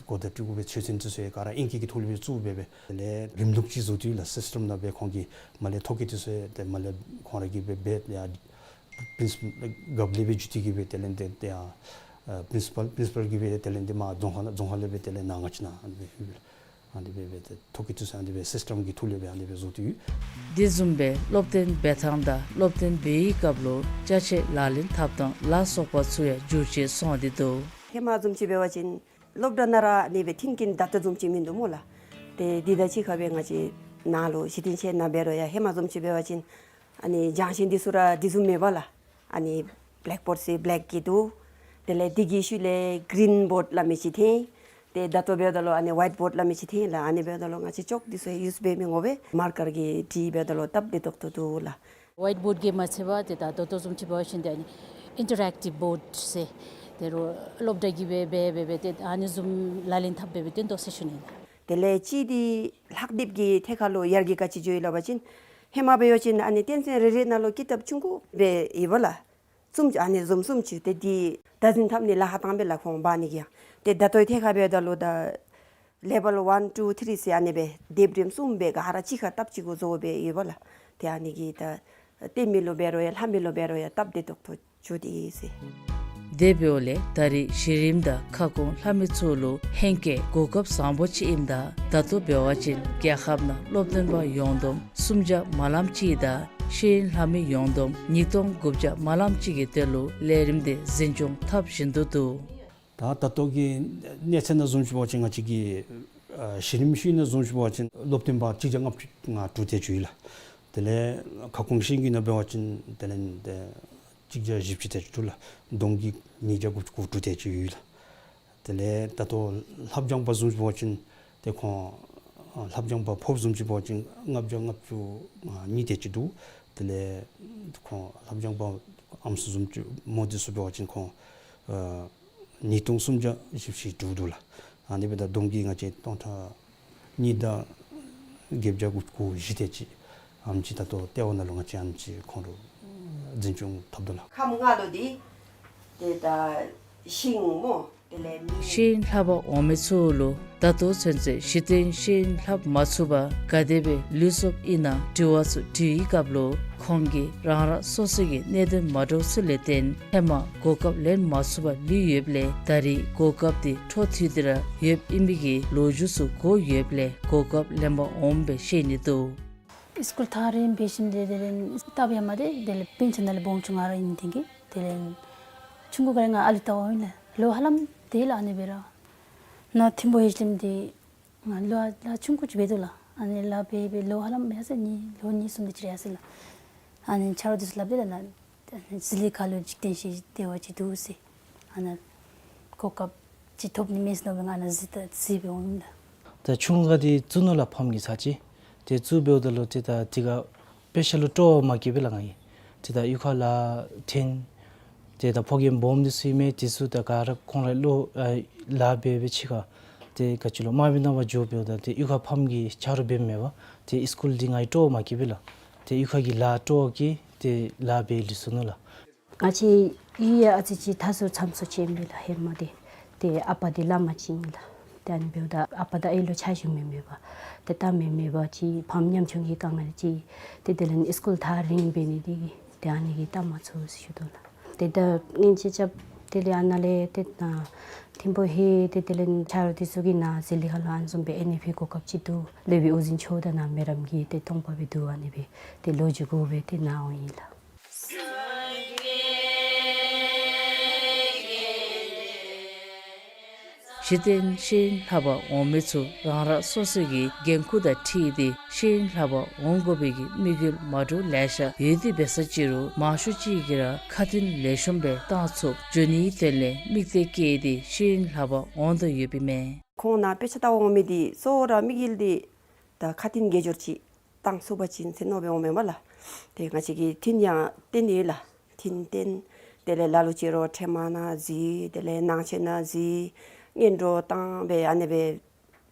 གོ་བརྡ་སྤྲོད་དགོ་པའི་ཆོས་ཚན་འདི་ཚུ་ཡང་ག་ར་ཨིང་སྐད་ཀྱི་ཐོག་ལས་སྦེ་བཙུགས་སྦེ་སྦེ། དེ་ལས་རིམ་ལུགས་ཅིག་བཟོ་སྟེ་ཡོད་ལགས། སིསི་ཊེམ་ནང་སྦེ་ཁོང་གིས་མར་ལས་ཐོ་བཀོད་འདི་ཚུ་ཡང་ཏེ་མར་ལས་ཁོང་ར་གིས་སྦེ་འབད་ཡ་པིན་སི་པཱལ་རྒཔོ་ལས་སྦེ་བརྒྱུད་དེ་གིས་སྦེ་དེ་ལས་ཏེ་ཏེ་ཡང་ཨ་པིན་སི་པཱལ་པིན་སི་པཱལ་གིས་སྦེ་དེ་ལས་ཏེ་མར་རྫོང་ཁ་ནང་རྫོང་ཁ་ལས་སྦེ་དེ་ལས་ནཱ་ང་བཅས་ནཱ་ཨ་ནི་སྦེ་ཡོད་ལགས། ཨ་ནི་སྦེ་སྦེ་ཏེ་ཐོ་བཀོད་འདི་ཚུ་ཨ་ནི་སྦེ་སིསི་ཊེམ་གྱི་ཐོག་ལས་སྦེ་ཨ་ནི་སྦེ་བཟོ་སྟེ་ཡོད། དེ་བཟུམ་སྦེ་སློབ་སྟོན་འབད་ཐངས་དང་སློབ་སྟོན་འབད་བའི་སྐབས་ལུ་ཅ་ཆས་ལག་ལེན་འཐབ་ཐངས་ལ་སོགས་པ་ཚུ་ཡང་བསྒྱུར་བཅོས་སོང་སྟེ་འདུག། ཧེ་མ་བཟུམ་ཅིག་འབད་བ་ཅིན་སློབ་གྲྭ་ནང་ར་ཨ་ནི་སྦེ་མཐུན་རྐྱེན་ད་ལྟོ་བཟུམ་ཅིག་མིན་འདུག་སྨོ་ལགས། ཏེ་འདི་དང་གཅིག་ཁར་སྦེ་ང་བཅས་ནཱ་ལུ་གཞི་རྟེན་ཤེས་ཡོན་ནང་འབད་རུང་ཡང་ཧེ་མ་བཟུམ་ཅིག་འབད་བ་ཅིན་ཨ་ནི་སྦྱང་ཤིང་འདི་ཚུ་ར་དེ་བཟུམ་མེད་པས་ལགས། ཨ་ནི་བེ་ལེཀ་བོཌ་ཟེར་བེ་ལེཀ་གི་འདུག། དེ་ལས་དེ་གི་ཤུལ་ལས་གིརིན་བོཌ་སླབ་མི་ཅིག་འཐོན། ཏེ་ད་ལྟོ་འབདཝ་ད་ལུ་ཨ་ནི་ཝའིཊ་བོཌ་སླབ་མི་ཅིག་འཐོན་ལགས། ཨ་ནི་འབདཝ་ད་ལུ་ང་བཅས་ཅོག་འདི་ཚུ་ཡང་ཡུསི་འབད་མི་འོང་པས། མར་ཀར་གྱིས་བྲིས་འབདཝ་ད་ལུ་སྟབས་བདེ་ཏོག་ཏོ་འདུག་ལགས། ཝའིཊ་བོཌ་གིས་མ་ཚད་པར་ཏེ་ད་ད་ལྟོ་བཟུམ་ཅིག་འབད་བ་ཅིན་ཏེ་ཨ་ནི་ཨིན་ཊ་རེཀ་ཊིབ་བོཌ་ཟེར་ཏེ་རོགས་སློབ་གྲྭ་གིས་སྦེ་འབད་འབད་འབད་ཏེ་ཨ་ནི་བཟུམ་ལག་ལེན་འཐབ་འབད་འབད་སྟོན་དོ་ཟེར་ཞུ་ནི་ཨིན་ལགས། དེ་ལས་གཅིག་འདི་ལྷག་དེབ་ཀྱི་ཐད་ཁར་ལུ་ཡར་རྒྱས་ག་ཅི་འགྱོ་ཡི་སླབ་པ་ཅིན་ཧེ་མ་འབད་བ་ཅིན་ཨ་ནི་སྟོན་ཚན་རེ་རེ་ནང་ལུ་ཀི་དེབ་ཆུང་ཀུ་སྦེ་ཡོདཔ་ལགས། གསུམ་ཅིག་ཨ་ནི་བཟུམ་གསུམ་ཅིག་ཏེ་འདི་བདག་འཛིན་འཐབ་ནི་ལཱ་ཁག་བཏང་པས་ལགས་ཁོང་འབག་ནི་གི་ཡང་། ཏེ་ད་ལྟོའི་ཐད་ཁར་འབདཝ་ད་ལུ་ད་ལེ་བཱལ་ཝན་ཊུ་ཐི་རི་ཟེར་ཨ་ནི་སྦེ་དེབ་རིམ་གསུམ་སྦེ་ག་ར་གཅིག་ཁར་སྟབས་གཅིག་གུ་བཟོ་སྦེ་ཡོདཔ་ལགས། ཏེ་ཨ་ནི་གིས་ད་སྟོན་མི་ལུ་འབད་རུང་ཡང་ལྷབ་མི་ལུ་འབད་རུང་ཡང་སྟབས་བདེ་ཏོག་ཏོ་འགྱོ་སྟེ་ཡོད་ཟེར། དེ་འབདཝ་ལས་ད་རེས་གཞི་རིམ་དང་ཁ་སྐོང་ལྷབ་མི་ཚུ་ལུ་ཧེང་སྐལ་གོ་སྐབས་བཟང་པོ་ཅིག་ཨིནམ་ད་ད་ལྟོ་འབད་བ་ཅིན་རྒྱལ་ཁབ་ནང་སློབ་སྟོན་པ་ཡོངས་བསྡོམས་སུམ་བརྒྱ་མ་ལངམ་ཅིག་དང་ཤེས་ཡོན་ལྷབ་མི་ཡོངས་བསྡོམས་ཉིས་སྟོང་དགུ་བརྒྱ་མ་ལངམ་ཅིག་གི་དོན་ལུ་ལས་རིམ་དེ་འཛིན་སྐྱོང་འཐབ་བཞིན་དུ་འདུག། ད་ད་ལྟོ་གི་གནས་ཚད་ནང་བཟུམ་ཅིག་འབད་བ་ཅིན་ང་བཅས་ཀྱི་ཨ་གཞི་རིམ་ཤེས་ཡོན་ནང་བཟུམ་ཅིག་འབད་བ་ཅིན་སློབ་སྟོན་པ་གཅིག་བརྒྱ་ལྔ་བཅུ་ང་དྲུག་དེ་ཅིག་ཡོད་ལགས། དེ་ལས་ཁ་སྐོང་ཤེས་ཡོན་གྱི་ནང་འབད་བ་ཅིན་དེ་ལས་ཏེ་གཅིག་བརྒྱ་བཞི་བཅུ་དེ་ཅིག་འདུག་ལགས། བསྡོམས་ཀྱིས་ཉིས་བརྒྱ་དགུ་བཅུ་གོ་དྲུག་དེ་ཅིག་ཡོད་ལགས། དེ་ལས་ད་ལྟོ་ལྷབ་སྦྱང་པ་བཟུམ་ཅིག་འབད་བ་ཅིན་ཏེ་ཁོང་ཨ་ལྷབ་སྦྱང་པ་ཕོ་བཟུམ་ཅིག་འབད་བ་ཅིན་ལྔ་བརྒྱ་ལྔ་བཅུ་ང་གཉིས་དེ་ཅིག་འདུག། དེ་ལས་ཁོང་ལྷབ་སྦྱང་པ་ཨམ་སྲུ་བཟུམ་ཅིག་མོ་འདི་ཚུ་འབད་བ་ཅིན་ཁོང་ཨ་ཉིས་སྟོང་སུམ་བརྒྱ་བཞི་བཅུ་ཞེ་དྲུག་འདུག་ལགས། ཨ་ནི་འབདཝ་ད་བསྡོམས་ཀྱིས་ང་བཅས་སྟོང་ཕྲག་གཉིས་དང་བརྒྱད་བརྒྱ་དགུ་བཅུ་གོ་བཞི་དེ་ཅིག་ཨ་ནེམ་ཅིག་ད་ལྟོ་ལྟེ་བ་ནང་ལུ་ང་བཅས་ཨ་ནེམ་ཅིག་ཁོང་ར་འཛིན་སྐྱོང་འཐབ་དོ་ལགས། ཁམས་ལྔ་ལུ་འདི་ཏེ་ད་ཤིང་སྨོ། ཤེས་ཡོན་ལྷབ་པར་འོང་མི་ཚུ་ལུ་ད་ལྟོ་ཚུན་ཚོད་གཞི་རྟེན་ཤེས་ཡོན་ལྷབ་མ་ཚུགས་པར་ག་དེ་སྦེ་ལུས་སོཔ་ཨིན་ན་དྲི་བ་ཚུ་དྲི་བའི་སྐབས་ལུ་ཁོང་གིས་རང་རང་སོ་སོ་གི་གནད་དོན་མ་འདྲཝ་ཚུ་ལས་བརྟེན་ཧེ་མ་གོ་སྐབས་ལེན་མ་ཚུགས་པར་ལུས་ཡོདཔ་ལས་ད་རེས་གོ་སྐབས་དེ་འཕྲོ་མཐུད་དེ་ར་ཡོདཔ་ཨིན་པའི་གི་ལོ་རྒྱུས་ཚུ་གོ་ཡོདཔ་ལས་གོ་སྐབས་ལེན་པར་འོངམ་སྦེ་ཤེས་ནི་འདུག། སི་ཀུལ་ཐག་རིང་འབད་ཞིནམ་ལས་དེ་ལས་སྟབས་ཡ་མ་བདེ། དེ་ལས་སྤུན་ཆ་ནང་ལས་སྦོམ་ཆུང་ང་ར་ཨིན། དེ་གིས་དེ་ལས་ཆུང་ཀུ་ག་ར་ང་ཨ་ལུ་ལྟ་བ་ཨིན་ལགས། ལོ་ཧ་ལམ་དེ་ལས་ཨ་ནི་སྦེ་ར་ནཱ་ཐིམ་ཕུ་ཡོད་ཞིནམ་དེ་ང་ལོ་ལཱ་ཆུང་ཀུ་ཅིག་འབད་དོ་ལགས། ཨ་ནི་ལཱ་འབད་འབད་ལོ་ཧ་ལམ་ཡར་སོང་ནི་ལོ་གཉིས་གསུམ་དེ་ཅིག་ར་ཡར་སོང་ལགས། ཨ་ནི་ཆ་རོགས་དེ་ཚུ་སླབ་དེས་ལགས། ནཱ་ཟི་ལིང་ཁ་ལུ་འཇིག་རྟེན་ཤེས་བདེ་བ་ཅིག་འདུག་ཟེར། ཨ་ནཱ་གོ་སྐབས་ཅིག་ཐོབ་ནི་མས་ཟེར་མནོ་སྦེ་ང་ནཱ་གཟིགས་ད་གཟིགས་སྦེ་འོངམ་ཨིན་ལགས། ད་ཆུང་ཀུ་དེ་བཙུགས་ནུག་ལགས་ཕམ་གྱིས་ཚར་གཅིག། དེ་བཙུགས་འབདཝ་ད་ལུ་ཏེ་ད་དེ་ཁར་དཔེ་ཆ་ལུ་སྤྲོ་བ་མ་སྐྱེས་པས་ལགས་ང་གིས། ཏེ་ད་གཡུས་ཁར་ལཱ་འཐོན་ཏེ་ད་ཕོ་རྒནམ་སྦོམ་འདི་ཚུ་ཨིན་མས། དེ་ཚུ་ད་ག་ར་ཁོང་ར་ལོ་ཨ་ལཱ་འབད་འབད་ཕྱི་ཁར་ཏེ་ག་ཅི་ལོ་དམའ་བའི་ནང་ཕར་འགྱོ་འབདཝ་ད་ཏེ་གཡུས་ཁར་ཕམ་གྱིས་ཆ་རོགས་འབད་མེད་པར་ཏེ་སི་ཀུལ་འདི་ང་གིས་སྤྲོ་བ་མ་སྐྱེས་པས་ལགས། ཏེ་གཡུས་ཁ་གི་ལཱ་སྤྲོ་བ་སྐྱེས་ཏེ་ལཱ་འབད་ལུས་སོ་ནུག་ལགས། ང་བཅས་གཡུས་ཡང་ཨ་ཙི་ཅིག་ཐར་སུ་འཚམས་སུ་ཅིག་ཨིན་པས་ལགས་ཧེ་མ་འདི། ཏེ་ཨ་པ་འདི་བླམ་ཅིག་ཨིན་ལགས། ཏེ་ཨ་ནི་འབདཝ་ད་ཨ་པ་དང་ཨའི་ལུ་ཕྱག་ཞུ་མི་མེད་པར་ཏེ་ལྟ་མི་མེད་པར་ཅིག་ཕམ་ཉམ་ཆུང་གི་དཀའ་ངལ་ཅིག་ཏེ་དེ་ལས་ནི་སི་ཀུལ་ཐག་རིང་འབད་ནི་འདི་གིས་ཏེ་ཨ་ནི་གིས་ལྟ་མ་ཚུགས་ཟེར་ཞུ་དོ་ལགས། ཏེ་ད་ངན་ཅིག་རྐྱབ། དེ་ལས་ཨ་ནཱ་ལས་ཏེ་ནཱ་ཐིམ་ཕུ་ལྷོད། ཏེ་དེ་ལས་ནི་ཆ་རོགས་དེ་ཚུ་གིས་ནཱ་ཟི་ལིང་ཁ་ལུ་ཨ་ནི་བཟུམ་སྦེ་ཨེན་ཨེཕ་གོ་སྐབས་ཅིག་འདུག། སློབ་དཔོན་ཨོ་རྒྱན་མཆོག་དང་ནཱ་མེ་རམ་གྱི་ཏེ་སྟོང་པ་སྦེ་འདུག། ཨ་ནི་སྦེ་ཏེ་ལོ་རྒྱུས་གོ་སྦེ་ཏེ་ནཱ་འོང་ཡི་ལགས། གཞི་རྟེན་ཤེས་ཡོན་ལྷབ་པར་འོང་མི་ཚུ་རང་རང་སོ་སོ་གི་འགན་ཁུར་དང་འཁྲིལ་ཏེ་ཤེས་ཡོན་ལྷབ་པར་འོང་དགོ་པའི་གི་དམིགས་ཡུལ་མ་འདྲཝ་ལེ་ཤ་ཡོད་དེ་འབད་ས་ཅིག་རུང་མང་ཤོས་ཅིག་གིས་ར་ཁ་མཐུན་ལེགས་ཤོམ་སྦེ་བཏང་ཚུགསཔ་འགྱོ་ནིའི་དོན་ལས་དམིགས་གཏད་བསྐྱེད་དེ་ཤེས་ཡོན་ལྷབ་པར་འོང་དོ་ཡོདཔ་ཨིན་མས། ཁོང་ནཱ་དཔེ་ཆ་ལྟ་བར་འོང་མི་འདི་གཙོ་བོ་ར་དམིགས་ཡུལ་འདི་ད་ཁ་མཐུན་དགེ་སྦྱོར་ཅིག་བཏང་ཚུགས་པ་ཅིན་ཟེར་མནོ་སྦེ་འོངམ་མས་ལགས། ཏེ་ང་བཅས་ཀྱི་མཐུན་ཡང་བསྟེན་ཡོད་ལགས། མཐུན་བསྟེན། དེ་ལས་ལ་ལུ་ཅིག་རོགས་ཕྲལ་མ་ནང་འཛུལ། དེ་ལས་ནང་ཆེན་ནང་འཛུལ། སྔོན་འགྲོ་བཏང་སྦེ་ཨ་ནི་སྦེ་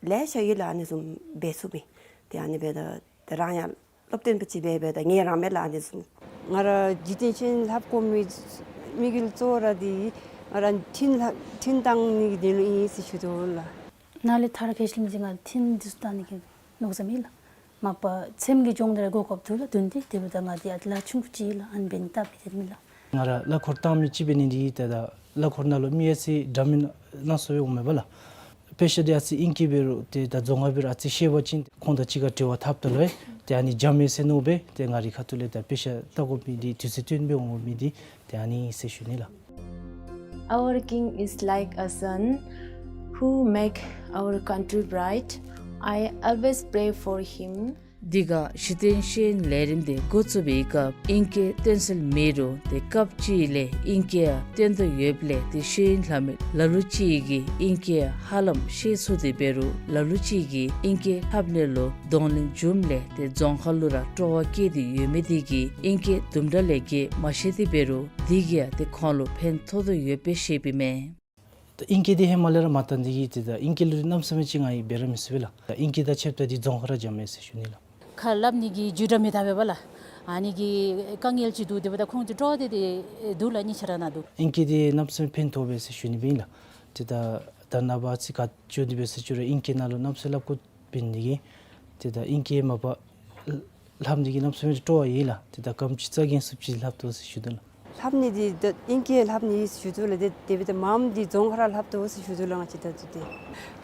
ལེ་ཤ་ཡོད་ལགས། ཨ་ནི་བཟུམ་འབད་ཚུགས་མི་ཏེ་ཨ་ནི་སྦེ་ད་ད་རང་ཡང་སློབ་སྟོན་པ་ཅིག་འབད་འབདཝ་ད་ངལ་རངས་མས་ལགས། ཨ་ནི་བཟུམ་ང་ར་གཞི་རྟེན་ཤེས་ཡོན་ལྷབ་དགོ་མི་དམིགས་ཡུལ་གཙོ་བོ་ར་འདི་ང་ར་མཐུན་ལྷབ་མཐུན་བཏང་ནི་གི་དོན་ལུ་ཨིན་ཟེར་ཞུ་དོ་ལགས། ནཱ་ལས་ཐར་ཁ་ཤི་ལིམ་ཅིག་ང་མཐུན་འདི་ཚུ་བཏང་ནི་གི་མནོ་བསམ་ཨིན་ལགས། མ་པ་སེམས་ཀྱི་སྦྱོང་བརྡར་གོ་སྐབས་འདུག་ལགས། དོན་དེ་དེ་འབདཝ་ད་ང་འདི་ཨ་ལཱ་ཆུང་ཀུ་ཅིག་ལགས། ཨ་ནི་འབད་ནི་སྟབས་བདེ་མས་ལགས། ང་ར་གླ་འཁོར་བཏང་མི་ཅིག་འབད་ནི་འདི་ད་ད་གླ་འཁོར་ནང་ལུ་མི་ཨ་ཙི་འདྲ་མིན་སྣ་ཚོགས་སྦེ་འོང་མས་པ་ལགས། དཔེ་ཆ་འདི་ཨ་ཙི་ཨིང་སྐད་འབད་རུང་ཏེ་ད་རྫོང་ཁ་འབད་རུང་ཨ་ཙི་ཤེས་པ་ཅིན་ཁོང་དང་གཅིག་ཁར་འབྲེལ་བ་འཐབ་ད་ལུ་ཏེ་ཨ་ནི་འཇམ་མས་ཟེར་མནོ་སྦེ་ཏེ་ང་རའི་ཁ་ཐུག་ལས་ད་དཔེ་ཆ་ལྟ་དགོ་མི་འདི་དུས་ཚོད་བཏོན་སྦེ་འོང་དགོ་མི་འདི་ཏེ་ཨ་ནི་ཟེར་ཞུ་ནི་ལགས། Our king is like a sun who make our country bright. I always pray for him. འདི་ག་གཞི་རྟེན་ཤེས་ཡོན་ལས་རིམ་འདི་འགོ་བཙུགས་པའི་སྐབས་ཨིང་སྐད་སྟོན་སྲོལ་མེད་རུང་ཏེ་སྐབས་ཅིག་ལས་ཨིང་སྐད་ཡང་སྟོན་དོ་ཡོདཔ་ལས་ཏེ་ཤེས་ཡོན་ལྷབ་མི་ལ་ལུ་ཅིག་གིས་ཨིང་སྐད་ཡང་ཧ་ལམ་ཤེས་ཚུགས་ཏེ་འབད་རུང་ལ་ལུ་ཅིག་གིས་ཨིང་སྐད་ལྷབ་ནི་ལུ་གདོང་ལེན་འབྱུངམ་ལས་ཏེ་རྫོང་ཁ་ལུ་ར་སྤྲོ་བ་སྐྱེས་ཏེ་ཡོད་མི་དེ་གིས་ཨིང་སྐད་དུམ་གྲ་ལས་བརྒལ་མ་ཤེས་ཏེ་འབད་རུང་འདི་གིས་ཡང་ཏེ་ཁོང་ལུ་ཕན་ཐོགས་དོ་ཡོདཔ་སྦེ་བཤདཔ་ཨིན་མས། ད་ཨིང་སྐད་འདི་ཧེ་མ་ལས་ར་མ་བཏང་འདི་གིས་ཏེ་ད་ཨིང་སྐད་ལུ་གནམ་མེད་ས་མེད་ཅིག་ང་གིས་འབད་ར་མི་ཚུགས་པས་ལགས། ད་ཨིང་སྐད་དང་ཕྱདཔ་ད་འདི་རྫོང་ཁ་ར་འཇམ་མས་ཟེར་ཞུ་ནི་ལགས། ཁ་སླབ་ནི་གི་བརྒྱུད་ར་མེད་ད་འབད་བ་ལགས། ཨ་ནི་གི་དཀའ་ངལ་ཅིག་འདུག། དེ་འབདཝ་ད་ཁོང་ཚུ་སྤྲོ་བ་དེ་དེ་འདུག་ལགས། གཉིས་ཆ་ར་ནང་འདུག། ཨིང་སྐད་འདི་གནམ་མེད་ས་མེད་ཕན་ཐོགས་པས་ཟེར་ཞུ་ནི་སྦེ་ཨིན་ལགས། ཏེ་ད་ད་ནངས་པ་ཨ་ཙི་ག་འགྱོ་འདི་འབད་ཟེར་ཞུ་རུང་ཨིང་སྐད་ནང་ལུ་གནམ་མེད་ས་མེད་སླབ་དགོཔ་འབད་ནི་དེ་གིས་ཏེ་ད་ཨིང་སྐད་མ་པ་ལྷབ་ནི་གི་གནམ་མེད་ས་མེད་སྤྲོ་བ་ཡོད་ལགས། ཏེ་ད་ག་དེམ་ཅིག་རྩ་འགེངས་ཚུགསཔ་ཅིག་ལྷབ་དོ་ཟེར་ཞུ་དོ་ལགས། ལྷབ་ནི་འདི་ད་ཨིང་སྐད་ལྷབ་ནི་ཟེར་ཞུ་དོ་ལགས། ཏེ་དེ་འབདཝ་ད་མངམ་འདི་རྫོང་ཁ་ར་ལྷབ་དོ་ཟེར་ཞུ་དོ་ལགས། ང་བཅས་ད་ཚུ་ཏེ་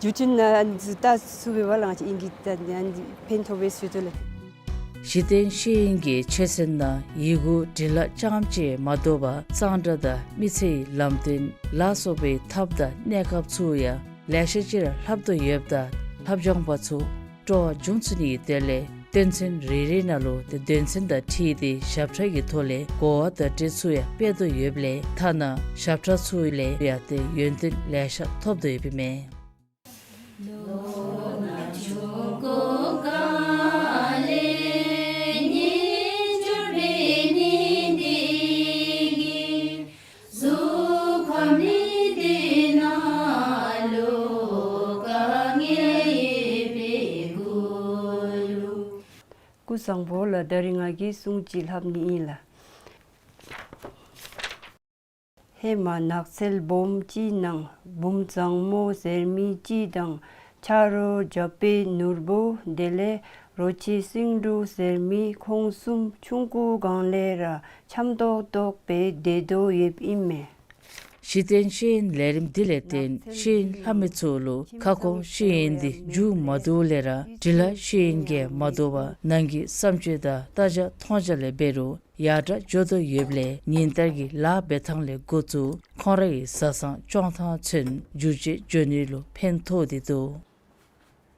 བརྒྱུད་འཕྲིན་ནང་ཨ་ནི་ཚུ་ལྟ་ཚུགས་པས་པ་ལགས། ང་བཅས་ཨིང་སྐད་ད་ཨ་ནི་ཕན་ཐོགས་པས་ཟེར་ཞུ་དོ་ལགས། གཞི་རྟེན་ཤེས་ཡོན་གྱི་ཆོས་ཚན་ནང་ཡི་གུ་འབྲི་ལྷག་རྐྱངམ་གཅིག་མ་དོ་བར་གཙང་སྦྲ་དང་མི་ཚེའི་ལམ་སྟོན་ལ་སོགས་པའི་ཐབས་དང་གནས་སྐབས་ཚུ་ཡང་ལེ་ཤ་ཅིག་ར་ལྷབ་དོ་ཡོདཔ་ད་ལྷབ་སྦྱང་པ་ཚུ་སྤྲོ་བ་འབྱུང་ཚུགས་ནིའི་དོན་ལས་དོན་ཚན་རེ་རེ་ནང་ལུ་ཏེ་དོན་ཚན་དང་འཁྲིལ་ཏེ་ཞབས་ཁྲ་གི་ཐོག་ལས་གོ་བ་བརྡ་སྤྲོད་ཚུ་ཡང་སྤེལ་དོ་ཡོདཔ་ལས་ཐ་ན་ཞབས་ཁྲ་ཚུ་ལས་ཡང་ཏེ་ཡོན་ཏན་ལེ་ཤ་ཐོབ་དོ་ཡོདཔ་ཨིན་མས། སྐུ་གཟུགས་བཟང་པོ་ལགས། ད་རིས་ང་གིས་སྲུང་ཅིག་ལྷབ་ནི་ཨིན་ལགས། ཧེ་མ་ནགས་ཚལ་སྦོམ་ཅིག་ནང་བུམོ་བཟང་མོ་ཟེར་མི་ཅིག་དང་ཆ་རོགས་རྒྱབ་དཔོན་ནོར་བུ་དེ་ལས་རོ་ཁྱི་སེང་འབྲུག་ཟེར་མི་ཁོང་གསུམ་ཆུང་ཀུའི་སྒང་ལས་ར་འཆམ་ཏོག་ཏོ་སྦེ་སྡོད་དོ་ཡོདཔ་ཨིན་མས། གཞི་རྟེན་ཤེས་ཡོན་ལས་རིམ་འདི་ལས་བརྟེན་ཤེས་ཡོན་ལྷབ་མི་ཚུ་ལུ་ཁ་སྐོང་ཤེས་ཡོན་འདི་མཇུག་མ་བསྡུཝ་ལས་ར་འབྲི་ལྷག་ཤེས་ཡོན་གྱིས་མ་དོ་བར་ནང་གི་བསམ་སྤྱོད་དང་ལྟ་བྱ་མཐོང་བྱ་ལས་འབད་རུང་ཡར་དྲག་འགྱོ་དོ་ཡོདཔ་ལས་ཉིན་ལྟར་གྱི་ལཱ་འབད་ཐངས་ལས་འགོ་བཙུགས་ཁོང་རའི་བཟའ་ཚང་སྐྱོང་ཐངས་ཚུན་འགྱུར་བཅོས་འགྱོ་ནི་ལུ་ཕན་ཐོགས་ཏེ་འདུག།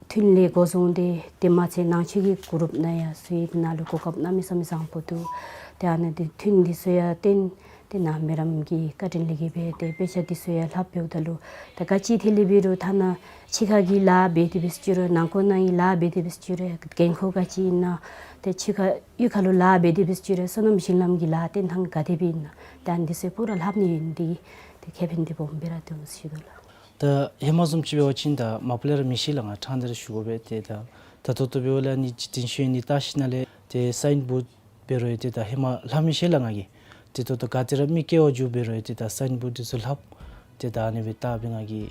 ཐུན་ལས་འགོ་བཟུང་སྟེ་དེ་མ་ཚད་ནང་ཆོས་ཀྱི་གུ་རུབ་ནང་ཡང་སུ་ཡི་ནང་ལུ་གོ་སྐབས་གནང་མི་ས་མི་བཟང་པོ་འདུག། ཏེ་ཨ་ནི་དེ་ཐུན་འདི་ཚུ་ཡང་བརྟེན་ཏེ་ནཱ་མི་རམ་གྱི་བཀའ་དྲིན་ལས་གི་སྦེ་ཏེ་དཔེ་ཆ་འདི་ཚུ་ཡང་ལྷབ་འབདཝ་ད་ལུ་ད་ག་ཅི་ཐད་ལས་འབད་རུང་ཐ་ན་ཕྱི་ཁ་གི་ལཱ་འབད་དེ་འབད་ཟེར་ཅི་རུང་ནང་འཁོད་ནང་གི་ལཱ་འབད་དེ་འབད་ཟེར་ཅི་རུང་འགན་ཁུར་ག་ཅི་ཨིན་ན་ཏེ་ཕྱི་ཁ་གཡུས་ཁ་ལུ་ལཱ་འབད་དེ་འབད་ཟེར་ཅི་རུང་བསོད་ནམས་བྱིན་རླབས་ཀྱི་ལཱ་བརྟེན་ཐངས་ག་དེ་སྦེ་ཨིན་ན་ད་འདི་ཚུ་པུ་ར་ལྷབ་ནི་ཨིན། འདི་ཏེ་ཁེ་ཕན་འདི་སྦོམ་སྦེ་ར་འདུག་ཟེར་ཞུ་དོ་ལགས། ད་ཧེ་མ་བཟུམ་ཅིག་འབད་བ་ཅིན་ད་མ་པ་ལས་ར་མི་ཤེས་ལགས། ང་ཕྲང་སྟེ་ར་ཞུ་དགོ་པས། ཏེ་ད་ད་ལྟོ་ལྟོ་འབདཝ་ལས་ཨ་ནི་གཞི་རྟེན་ཤེས་ཡོན་ནི་བལྟ་ཞིནམ་ལས་ཏེ་སའིན་བོཌ་འབད་རུང་ཡང་ཏེ་ད་ཧེ་མ་ལྷབ་མི་ཤེས་ལགས་ང་གིས། ཏེ་ད་ལྟོ་ག་ཏེ་ར་མི་སྐྱེ་བ་འགྱོ་འབད་རུང་ཡང་ཏེ་ད་སའིན་བོཌ་འདི་ཚུ་ལྷབ། ཏེ་ད་ཨ་ནི་སྦེ་བལྟ་སྦེ་ང་གིས་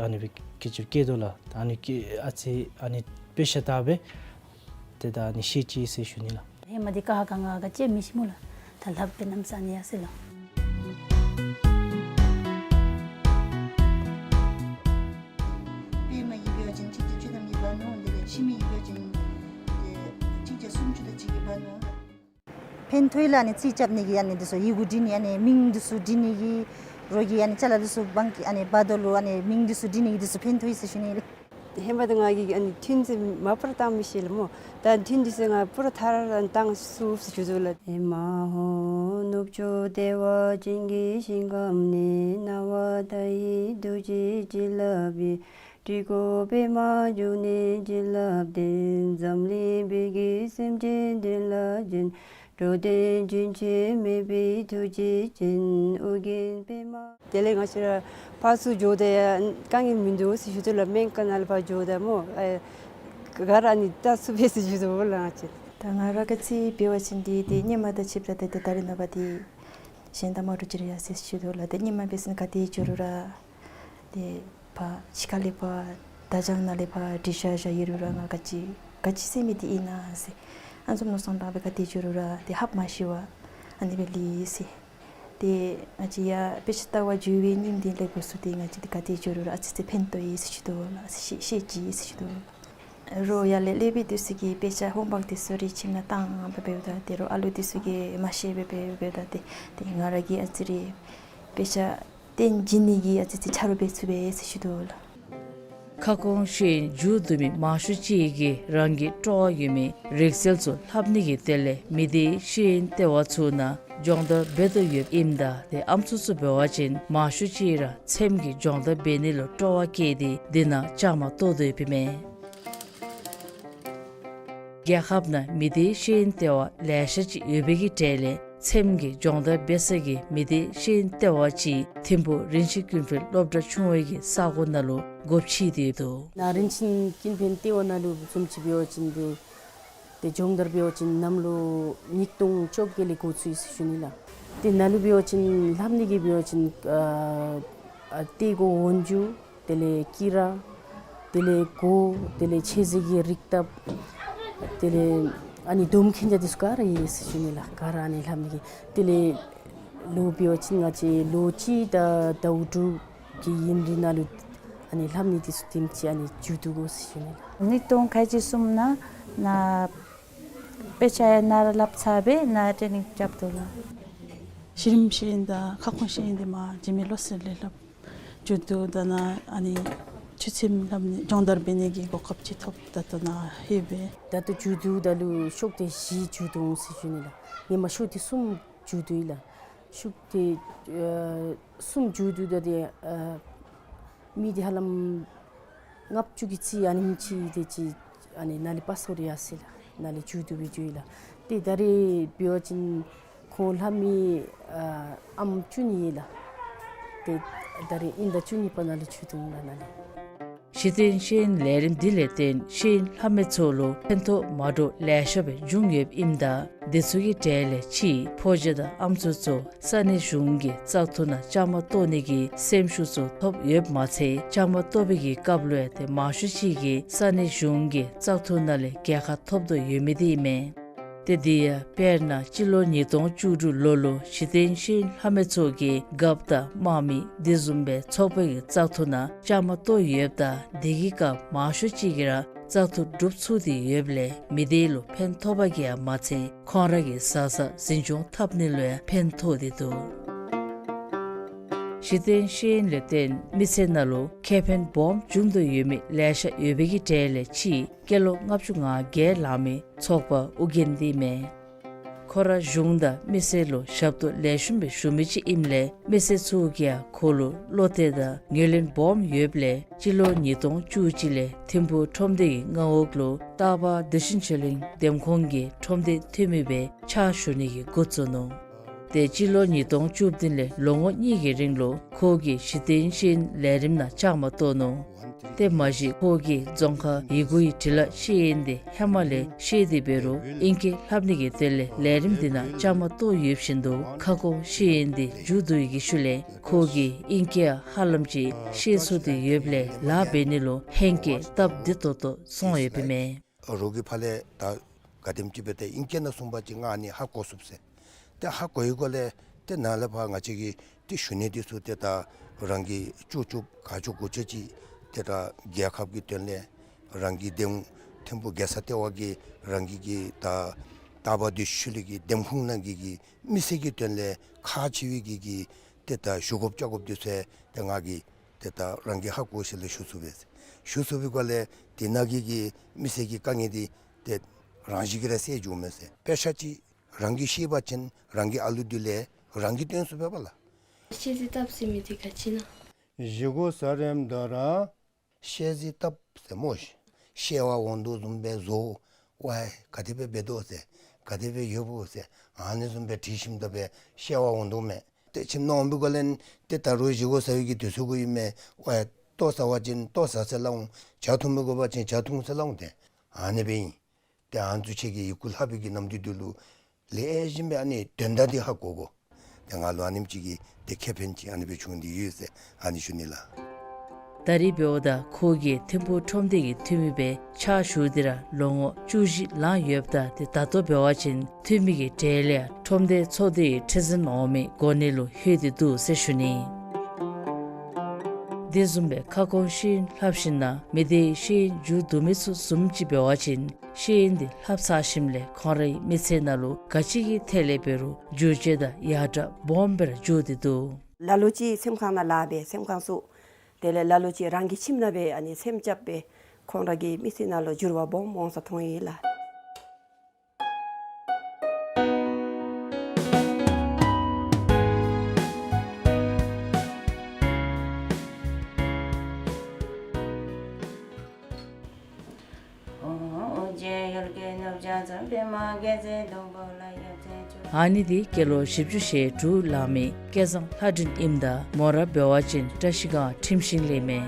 ཨ་ནི་སྦེ་སྐད་ཅིག་སྐད་དོ་ལགས། ད་ཨ་ནི་སྐད་ཨ་ཙི་ཨ་ནི་དཔེ་ཆ་བལྟ་སྦེ་ཏེ་ད་ཨ་ནི་ཤེས་ཅི་ཟེར་ཞུ་ནི་ལགས། ཧེ་མ་འདི་ཀ་ཧ་ག་ང་ག་ཅི་མི་ཤེས་སྨོ་ལགས། ད་ལྷབ་སྦེ་གནམ་ས་ཨ་ནི་ཡར་སོ་ཡི་ལགས། པདྨ་གི་འབད་བ་ཅིན་གཅིག་བརྒྱ་བཅུ་ཐམ་གྱིས་འབག་ནུག། དེ་ལས་འཆི་མེད་ཀྱི་འབད་བ་ཅིན་ཏེ་གཅིག་བརྒྱ་སུམ་ཅུ་དེ་ཅིག་གིས་འབག་ནུག། ཕན་ཐོགས་ཡི་ལགས། ཨ་ནི་རྩིས་རྐྱབ་ནི་གི་ཨ་ནི་འདི་ཚུ་ཡི་གུ་འབྲི་ནི་ཨ་ནི་མིང་འདི་ཚུ་འབྲི་ནི་གི་རོགས་ཀྱི་ཨ་ནི་ཅ་ལ་འདི་ཚུ་བང་གི་ཨ་ནི་འབག་དོ་ལུ་ཨ་ནི་མིང་འདི་ཚུ་འབྲི་ནི་གི་འདི་ཚུ་ཕན་ཐོགས་ཡི་ཟེར་ཞུ་ནི་ལགས། ཧེ་མ་ད་ང་གིས་ཨ་ནི་ཐུན་ཚུ་མ་པ་ར་བཏང་མི་ཤེས་ལགས་སྨོ། ད་ཐུན་འདི་ཚུ་ང་པུ་ར་ཐ་ར་ར་བཏང་ཚུགས་ཟེར་ཞུ་དོ་ལགས། ཨེ་མ་ཧོ། ནུབ་ཕྱོགས་བདེ་བ་ཅན་གྱི་ཞིང་ཁམས་ནས། སྣང་བ་མཐའ་ཡས་རྡོ་རྗེ་བྱིན་རླབས་ཀྱིས། སྤྲུལ་སྐུ་པདྨ་འབྱུང་གནས་བྱིན་རླབས་ལྡན། འཛམ་གླིང་བོད་ཀྱི་སེམས་ཅན་བདེ་ལ་སྦྱིན། འགྲོ་དོན་རྒྱུན་ཆད་མེད་པའི་ཐུགས་རྗེ་ཅན། ཨོ་རྒྱན་པདྨ། དེ་ལས་ང་བཅས་ར་ཕར་ཚུར་འགྱོཝ་ད་ཡང་དཀའ་ངལ་མིན་འདུག་ཟེར་ཞུ་དོ་ལགས། སྨན་ཁང་ནང་ལུ་ཕར་འགྱོཝ་ད་སྨོ་ཨེ་ག་ར་ཨ་ནི་བལྟ་ཚུགས་པས་ཟེར་ཞུ་དོ་ལགས། ང་བཅས་ད་ང་ར་ག་ཅི་འབད་བ་ཅིན་འདི་ཏེ་སྔོན་མ་དང་ཕྱདཔ་ད་ཏེ་ད་རེས་ནངས་པ་འདི་གཞན་དང་མ་འདྲཝ་ཅིག་ར་ཡར་སོ་ཡི་ཟེར་ཞུ་དོ་ལགས། ཏེ་སྔོན་མ་འབད་བ་ཅིན་ག་ཏེ་འགྱོ་རུང་ར་ཏེ་ཕར་ཕྱི་ཁ་ལས་ཕར་ད་བྱང་ནང་ལས་ཕར་འདྲི་བཤལ་བཞག་ཡི་རུང་ར་ང་ག་ཅི་ག་ཅི་ཟེར་མི་འདི་ཨིན་ན་ཟེར་ཨ་ནི་བཟུམ་མནོ་བསམ་བཏང་སྦེ་ག་ཏེ་འགྱོ་རུང་ར་ཏེ་ཧབ་མ་ཤི་བར་ཨ་ནི་སྦེ་ལུས་ཡི་ཟེར། ཏེ་ང་བཅས་ཡར་དཔེ་ཆ་ལྟ་བར་འགྱོ་བའི་ཉིནམ་འདི་ལས་འགོ་བཙུགས་ཏེ་ང་བཅས་འདི་ག་ཏེ་འགྱོ་རུང་ར་ཨ་ཙི་ཙི་ཕན་ཐོགས་ཡི་ཟེར་ཞུ་དོ་ལགས། ཤེས་ཤེས་ཅི་ཟེར་ཞུ་དོ་ལགས། རོགས་ཡར་ལས་སློབ་དཔོན་འདི་ཚུ་གིས་དཔེ་ཆ་ཧོམ་ཝརཀ་འདི་ཚུ་ར་ཁྱིམ་ནང་བཏང་སྦེ་འབདཝ་ད་ཏེ་རོགས་ཨ་ལུ་འདི་ཚུ་གིས་མ་ཤེས་སྦེ་འབད་འབདཝ་ད་ཏེ་ཏེ་ང་ར་གིས་ཨ་ཙི་རེ་དཔེ་ཆ་སྟོན་བྱིན་ནི་གི་ཨ་ཙི་ཙི་ཆ་རོགས་འབད་ཚུགས་པས་ཟེར་ཞུ་དོ་ལགས། ཁ་སྐོང་ཤེས་ཡོན་མཇུག་བསྡུ་མི་མང་ཤོས་ཅིག་གིས་རང་གི་སྤྲོ་བ་ཡོད་མི་རིག་རྩལ་ཚུ་ལྷབ་ནི་གི་དོན་ལས་མི་སྡེའི་ཤེས་ཡོན་ལྟེ་བ་ཚུ་ནང་སྦྱོང་བརྡར་འབད་དོ་ཡོདཔ་ཨིནམ་ད་ཏེ་ཨམ་སྲུ་ཚུ་འབད་བ་ཅིན་མང་ཤོས་ཅིག་ར་ཚེམ་གྱི་སྦྱོང་བརྡར་འབད་ནི་ལུ་སྤྲོ་བ་བསྐྱེད་དེ་འདི་ནང་བཅའ་མར་གཏོགས་དོ་ཡོདཔ་ཨིན་མས། རྒྱལ་ཁབ་ནང་མི་སྡེའི་ཤེས་ཡོན་ལྟེ་བ་ལེ་ཤ་ཅིག་ཡོད་པའི་གི་གྲས་ལས་ཚེམ་གྱི་སྦྱོང་བརྡར་འབད་ས་གི་མི་སྡེའི་ཤེས་ཡོན་ལྟེ་བ་ཅིག་ཐིམ་ཕུག་རིན་ཆེན་ཀུན་ཕན་སློབ་གྲྭ་ཆུང་བའི་གི་ས་གོ་ནང་ལུ་སྒོ་ཕྱེ་སྟེ་ཡོད་དོ། ནཱ་རིན་ཆེན་ཀུན་ཕན་ལྟེ་བ་ནང་ལུ་བཟུམ་ཅིག་འབད་བ་ཅིན་ཏེ་ཏེ་སྦྱོང་བརྡར་འབད་བ་ཅིན་གནམ་ལོ་ཉིས་སྟོང་བཅོ་བརྒྱད་ལས་འགོ་བཙུགས་ཡི་ཟེར་ཞུ་ནི་ལགས། ཏེ་ནཱ་ལུ་འབད་བ་ཅིན་ལྷབ་ནི་གི་འབད་བ་ཅིན་ཨ་ཨ་ཏེ་གོ་འོན་ཇུ་དེ་ལས་ཀི་ར་དེ་ལས་གོ་དེ་ལས་མཆོད་རྫས་ཀྱི་རིགས་དང་དེ་ལས་ཨ་ནི་སྡོམ་མཁན་ཆ་འདི་ཚུ་ག་ར་ཡོད་ཟེར་ཞུ་ནི་ལགས། ག་ར་ཨ་ནི་ལྷབ་ནི་གི་དེ་ལས་ལོ་འབད་བ་ཅིན་ང་བཅས་ལོ་གཅིག་དང་ཟླཝ་དྲུག་གི་ཡུན་རིང་ནང་ལུ་ཨ་ནི་ལྷབ་ནི་འདི་ཚུ་དེམ་ཅིག་ཨ་ནི་མཇུག་བསྡུ་དགོ་ཟེར་ཞུ་ནི་ལགས། ཉིས་སྟོང་ཁལ་གཅིག་གསུམ་ནང་ནཱ་དཔེ་ཆ་ཡང་ནཱ་ར་ལྷབ་ཚར་སྦེ་ནཱ་ཊེ་ནིང་རྐྱབ་དོ་ལགས། གཞི་རིམ་ཤེས་ཡོན་དང་ཁ་སྐོང་ཤེས་ཡོན་འདི་མ་འཇིགས་མེད་བློ་གསལ་ལས་ལྷབ་མཇུག་བསྡུ། ད་ནཱ་ཨ་ནི་ཆོས་ཚན་ལྷབ་ནི་སྦྱོང་བརྡར་འབད་ནི་གི་གོ་སྐབས་ཅིག་ཐོབ། ད་ལྟོ་ནཱ་ལྷོད་པས། ད་ལྟོ་མཇུག་བསྡུཝ་ད་ལུ་ཤོག་ཐེངས་བཞི་མཇུག་བསྡུ་འོང་ཟེར་ཞུ་ནི་ལགས། ཧེ་མ་ཤོག་ཐེངས་གསུམ་མཇུག་བསྡུ་ཡི་ལགས། ཤོག་ཐེངས་ཨ་གསུམ་མཇུག་བསྡུཝ་ད་ཏེ་ཨ་མི་འདི་ཧ་ལམ་ལྔ་བཅུ་གི་རྩིས་ཨ་ནེམ་ཅིག་དེ་ཅིག་ཨ་ནི་ནཱ་ལས་པ་སངས་ར་ཡར་སོ་ཡི་ལགས། ནཱ་ལས་མཇུག་བསྡུ་སྦེ་འགྱོ་ཡི་ལགས། ཏེ་ད་རེས་འབད་བ་ཅིན་ཁོང་ལྷབ་མི་ཨ་ཨམ་བཅུ་གཉིས་ཡོད་ལགས། ཏེ་ད་རེས་དབྱིན་ཟླ་བཅུ་གཉིས་པ་ནང་ལུ་མཇུག་བསྡུ་འོང་ལགས་ནཱ་ལས། གཞི་རྟེན་ཤེས་ཡོན་ལས་རིམ་འདི་ལས་བརྟེན་ཤེས་ཡོན་ལྷབ་མི་ཚུ་ལུ་ཕན་ཐོགས་མ་འདྲཝ་ལེ་ཤ་སྦེ་འབྱུང་ཡོདཔ་ཨིནམ་ད་དེ་ཚུ་གི་གྲས་ལས་ཕྱི་ཕོ་རྒྱས་དང་ཨམ་སྲུ་ཚུ་ས་གནས་གཞུང་གི་བཙག་འཐུ་ནང་བཅའ་མར་གཏོགས་ནི་གི་སེམས་ཤུགས་ཚུ་ཐོབ་ཡོདཔ་མ་ཚད་བཅའ་མར་གཏོགས་པའི་གི་སྐབས་ལུ་ཡང་ཏེ་མང་ཤོས་ཅིག་གིས་ས་གནས་གཞུང་གི་བཙག་འཐུ་ནང་ལས་རྒྱལ་ཁ་ཐོབ་དོ་ཡོད་མི་འདི་ཨིན་མས། ཏེ་འདི་ཡང་དཔེར་ན་སྤྱི་ལོ་ཉིས་སྟོང་བཅུ་དྲུག་ལོ་ལུ་གཞི་རྟེན་ཤེས་ཡོན་ལྷབ་མི་ཚུ་གིས་རྒཔོ་དང་དམག་མི་དེ་བཟུམ་སྦེ་ཚོགས་པའི་གི་བཙག་འཐུ་ནང་བཅའ་མར་གཏོགས་ཡོདཔ་ད་དེ་གི་སྐབས་མང་ཤོས་ཅིག་གིས་ར་བཙག་འཐུ་གྲུབ་ཚུགས་ཏེ་ཡོདཔ་ལས་མི་སྡེ་ལུ་ཕན་ཐོགས་པ་གིས་ཡང་མ་ཚད་ཁོང་ར་གི་བཟའ་ཚང་འཛིན་སྐྱོང་འཐབ་ནི་ལུ་ཡང་ཕན་ཐོགས་ཏེ་འདུག། གཞི་རྟེན་ཤེས་ཡོན་ལས་བརྟེན་མི་ཚེ་ནང་ལུ་ཁེ་ཕན་སྦོམ་འབྱུང་དོ་ཡོད་མི་ལེ་ཤ་ཡོད་པའི་གི་གྲས་ལས་ཕྱི་སྐྱེས་ལོ་ལྔ་བཅུ་ང་བརྒྱད་ལང་མི་ཚོགས་པ་ཨོ་རྒྱན་འདི་མས། ཁོ་ར་གཞུང་དང་མི་སེར་ལུ་ཞབས་ཏོག་ལེགས་ཤོམ་སྦེ་ཞུ་མི་ཅིག་ཨིནམ་ལས་མི་སེར་ཚུ་གིས་ཡང་ཁོ་ལུ་བློ་གཏད་དང་ངོས་ལེན་སྦོམ་ཡོདཔ་ལས་སྤྱི་ལོ་ཉིས་སྟོང་བཅུ་གཅིག་ལས་ཐིམ་ཕུག་ཁྲོམ་སྡེ་གི་མངའ་འོག་ལུ་སྟག་འཕར་བདེ་ཆེན་ཆོས་གླིང་འདེམས་ཁོངས་ཀྱི་ཁྲོམ་སྡེ་འཐུས་མི་སྦེ་ཕྱག་ཞུ་ནི་གི་འགོ་བཙུགས་ནུག། ཏེ་སྤྱི་ལོ་ཉིས་སྟོང་བཅུ་བདུན་ལས་ལོ་ངོ་གཉིས་ཀྱི་རིང་ལུ་ཁོ་གིས་གཞི་རྟེན་ཤེས་ཡོན་ལས་རིམ་ནང་བཅའ་མར་གཏོགས་ནུག། ཏེ་མ་གཞི་ཁོ་གིས་རྫོང་ཁ་ཡི་གུ་ཡི་འབྲི་ལྷག་ཤེས་ཡོན་འདི་ཧེ་མ་ལས་ཤེས་ཏེ་འབད་རུང་ཨིང་སྐད་ལྷབ་ནི་གི་དོན་ལས་ལས་རིམ་འདི་ནང་བཅའ་མར་གཏོགས་ཡོདཔ་བཞིན་དུ་ཁ་སྐོང་ཤེས་ཡོན་འདི་མཇུག་བསྡུ་ཡི་གི་ཤུལ་ལས་ཁོ་གིས་ཨིང་སྐད་ཧ་ལམ་ཅིག་ཤེས་ཚུགས་ཏེ་ཡོདཔ་ལས་ལཱ་འབད་ནི་ལུ་ཧེང་སྐལ་སྟབས་བདེ་ཏོག་ཏོ་སོང་ཡོདཔ་ཨིན་མས། རོགས་ཀྱི་ཕར་ལས་ད་ག་དེམ་ཅིག་འབད་དེ་ཨིང་སྐད་ནང་གསུངས་པ་ཅིན་ང་ཨ་ནི་ཧ་གོ་ཚུགས་ཟེར། ཏེ་ཧ་གོ་ཡི་གོ་ལས་ཏེ་ནཱ་ལས་ཕར་ང་བཅས་ཀྱིས་ཏེ་ཞུ་ནི་འདི་ཚུ་ཏེ་ད་རང་གིས་ཅོག་ཅོག་ག་ཅོག་གུ་ཅོག་ཅིག་ཏེ་ད་རྒྱལ་ཁབ་ཀྱི་དོན་ལས་རང་གི་འདེམས་ཐིམ་ཕུག་རྒྱལ་ས་ལྟེ་བ་གིས་རང་གི་གི་ད་སྟག་འཕར་བདེ་ཆེན་ཆོས་གླིང་གི་འདེམས་ཁོངས་ནང་གི་གི་མི་སེར་གྱི་དོན་ལས་ཁག་ཆེ་བའི་གི་གི་ཏེ་ད་ཞུ་དགོཔ་བཅར་དགོཔ་འདི་ཚུ་ཏེ་ང་གིས་ཏེ་ད་རང་གིས་ཧ་གོ་ཞིནམ་ལས་ཞུ་ཚུགས་པས། ཞུ་ཚུགས་པའི་སྒོ་ལས་དེ་ནང་གི་གི་མི་སེར་གྱི་དཀའ་ངལ་འདི་ཏེ་རང་བཞིན་གྱིས་ར་སེལ་འགྱོཝ་མས་ཟེར། དཔེ་ཆ་ཅིག་རང་གིས་ཤེས་པ་ཅིན་རང་གི་ཨ་ལུ་འདི་ལས་རང་གིས་སྟོན་ཚུགས་པས་པ་ལགས། ཤེས་བཟོད་བཏབ་ཟེར་མི་འདི་ག་ཅི་ཨིན་ན། བཞེས་སྒོ་ཟ་རནམ་ད་ར། ཤེས་བཟོད་བཏབ་ཟེར་སྨོ། ཤེས་པ་འོང་དོ་བཟུམ་སྦེ་བཟོ། ཝའི་ག་དེ་སྦེ་འབད་དོ་ཟེར། ག་དེ་སྦེ་ཡོདཔ་ཟེར། ཨ་ནི་བཟུམ་སྦེ་དྲི་ཞིནམ་ད་སྦེ་ཤེས་པ་འོང་དོ་མས། ཏེ་ཁྱིམ་ནང་འོང་པའི་སྒོ་ལས་ཏེ་ད་རུང་བཞེས་སྒོ་ཟ་བའི་གི་དུས་ཚོད་གུ་ཨིན་མས། ཝའི་ལྟོ་ཟ་བ་ཅིན་ལྟོ་ཟ་ཟེར་སླབ་འོང་། ཇ་འཐུང་པའི་དགོ་པ་ཅིན་ཇ་འཐུང་ཟེར་སླབ་འོང་། ཏེ་ཨ་ནི་སྦེ་ཨིན། ཏེ་ཨ་ནི་ཚུ་ཁྱེད་ཀྱིས་ཡི་གུ་ལྷག་པའི་གི་ནམ་དུས་འདི་ལུ་ལེགས་ཤོམ་སྦེ་ཨ་ནི་དོན་དག་འདི་ཧ་གོ་དགོ། ཏེ་ང་ལུ་ཨ་ནེམ་ཅིག་གི་ཏེ་ཁེ་ཕན་ཅིག་ཨ་ནི་སྦེ་བྱུང་སྟེ་ཡོད་ཟེར་ཨ་ནི་ཞུ་ནི་ལགས། ད་རེས་འབདཝ་ད་ཁོ་གིས་ཐིམ་ཕུག་ཁྲོམ་སྡེ་གི་འཐུས་མི་སྦེ་ཕྱག་ཞུ་སྟེ་ར་ལོ་ངོ་བཅུ་བཞི་ལང་ཡོདཔ་ད་ཏེ་ད་ལྟོ་འབད་བ་ཅིན་འཐུས་མི་གི་གྲས་ལས་ཁྲོམ་སྡེ་ཚོགས་སྡེའི་ཁྲི་འཛིན་འོག་མའི་གོ་གནས་ལུ་ལྷོད་དེ་འདུག་ཟེར་ཞུ་ནི། དེ་བཟུམ་སྦེ་ཁ་སྐོང་ཤེས་ཡོན་ལྷབ་ཞིནམ་ན་མི་སྡེའི་ཤེས་ཡོན་མཇུག་བསྡུ་མི་ཚུ་བཟུམ་ཅིག་འབད་བ་ཅིན་ཤེས་ཡོན་འདི་ལྷབ་ཚར་ཞིནམ་ལས་ཁོང་རའི་མི་ཚེ་ནང་ལུ་ག་ཅི་གི་ཐད་ལས་འབད་རུང་འགྱུར་བཅོས་དང་ཡར་དྲག་སྦོམ་སྦེ་ར་འགྱོ་སྟེ་འདུག། ལ་ལུ་ཅིག་སེམས་ཁང་ནང་ལཱ་འབད་སེམས་ཁང་བཙུགས། དེ་ལས་ལ་ལུ་ཅིག་རང་གི་ཁྱིམ་ནང་སྦེ་ཨ་ནི་སེམས་རྐྱབ་སྦེ་ཁོང་ར་གི་མི་ཚེ་ནང་ལུ་འགྱུར་བ་སྦོམ་འོང་ས་མཐོང་ཡི་ལགས། ཨ་ནི་འདི་སྐྱེས་ལོ་བཞི་བཅུ་ཞེ་དྲུག་ལང་མི་སྐལ་བཟང་ལྷ་སྒྲོན་ཨིནམ་ད་མོ་ར་འབད་བ་ཅིན་བཀྲ་ཤིས་སྒང་ཁྲིམས་ཤིང་ལས་མས།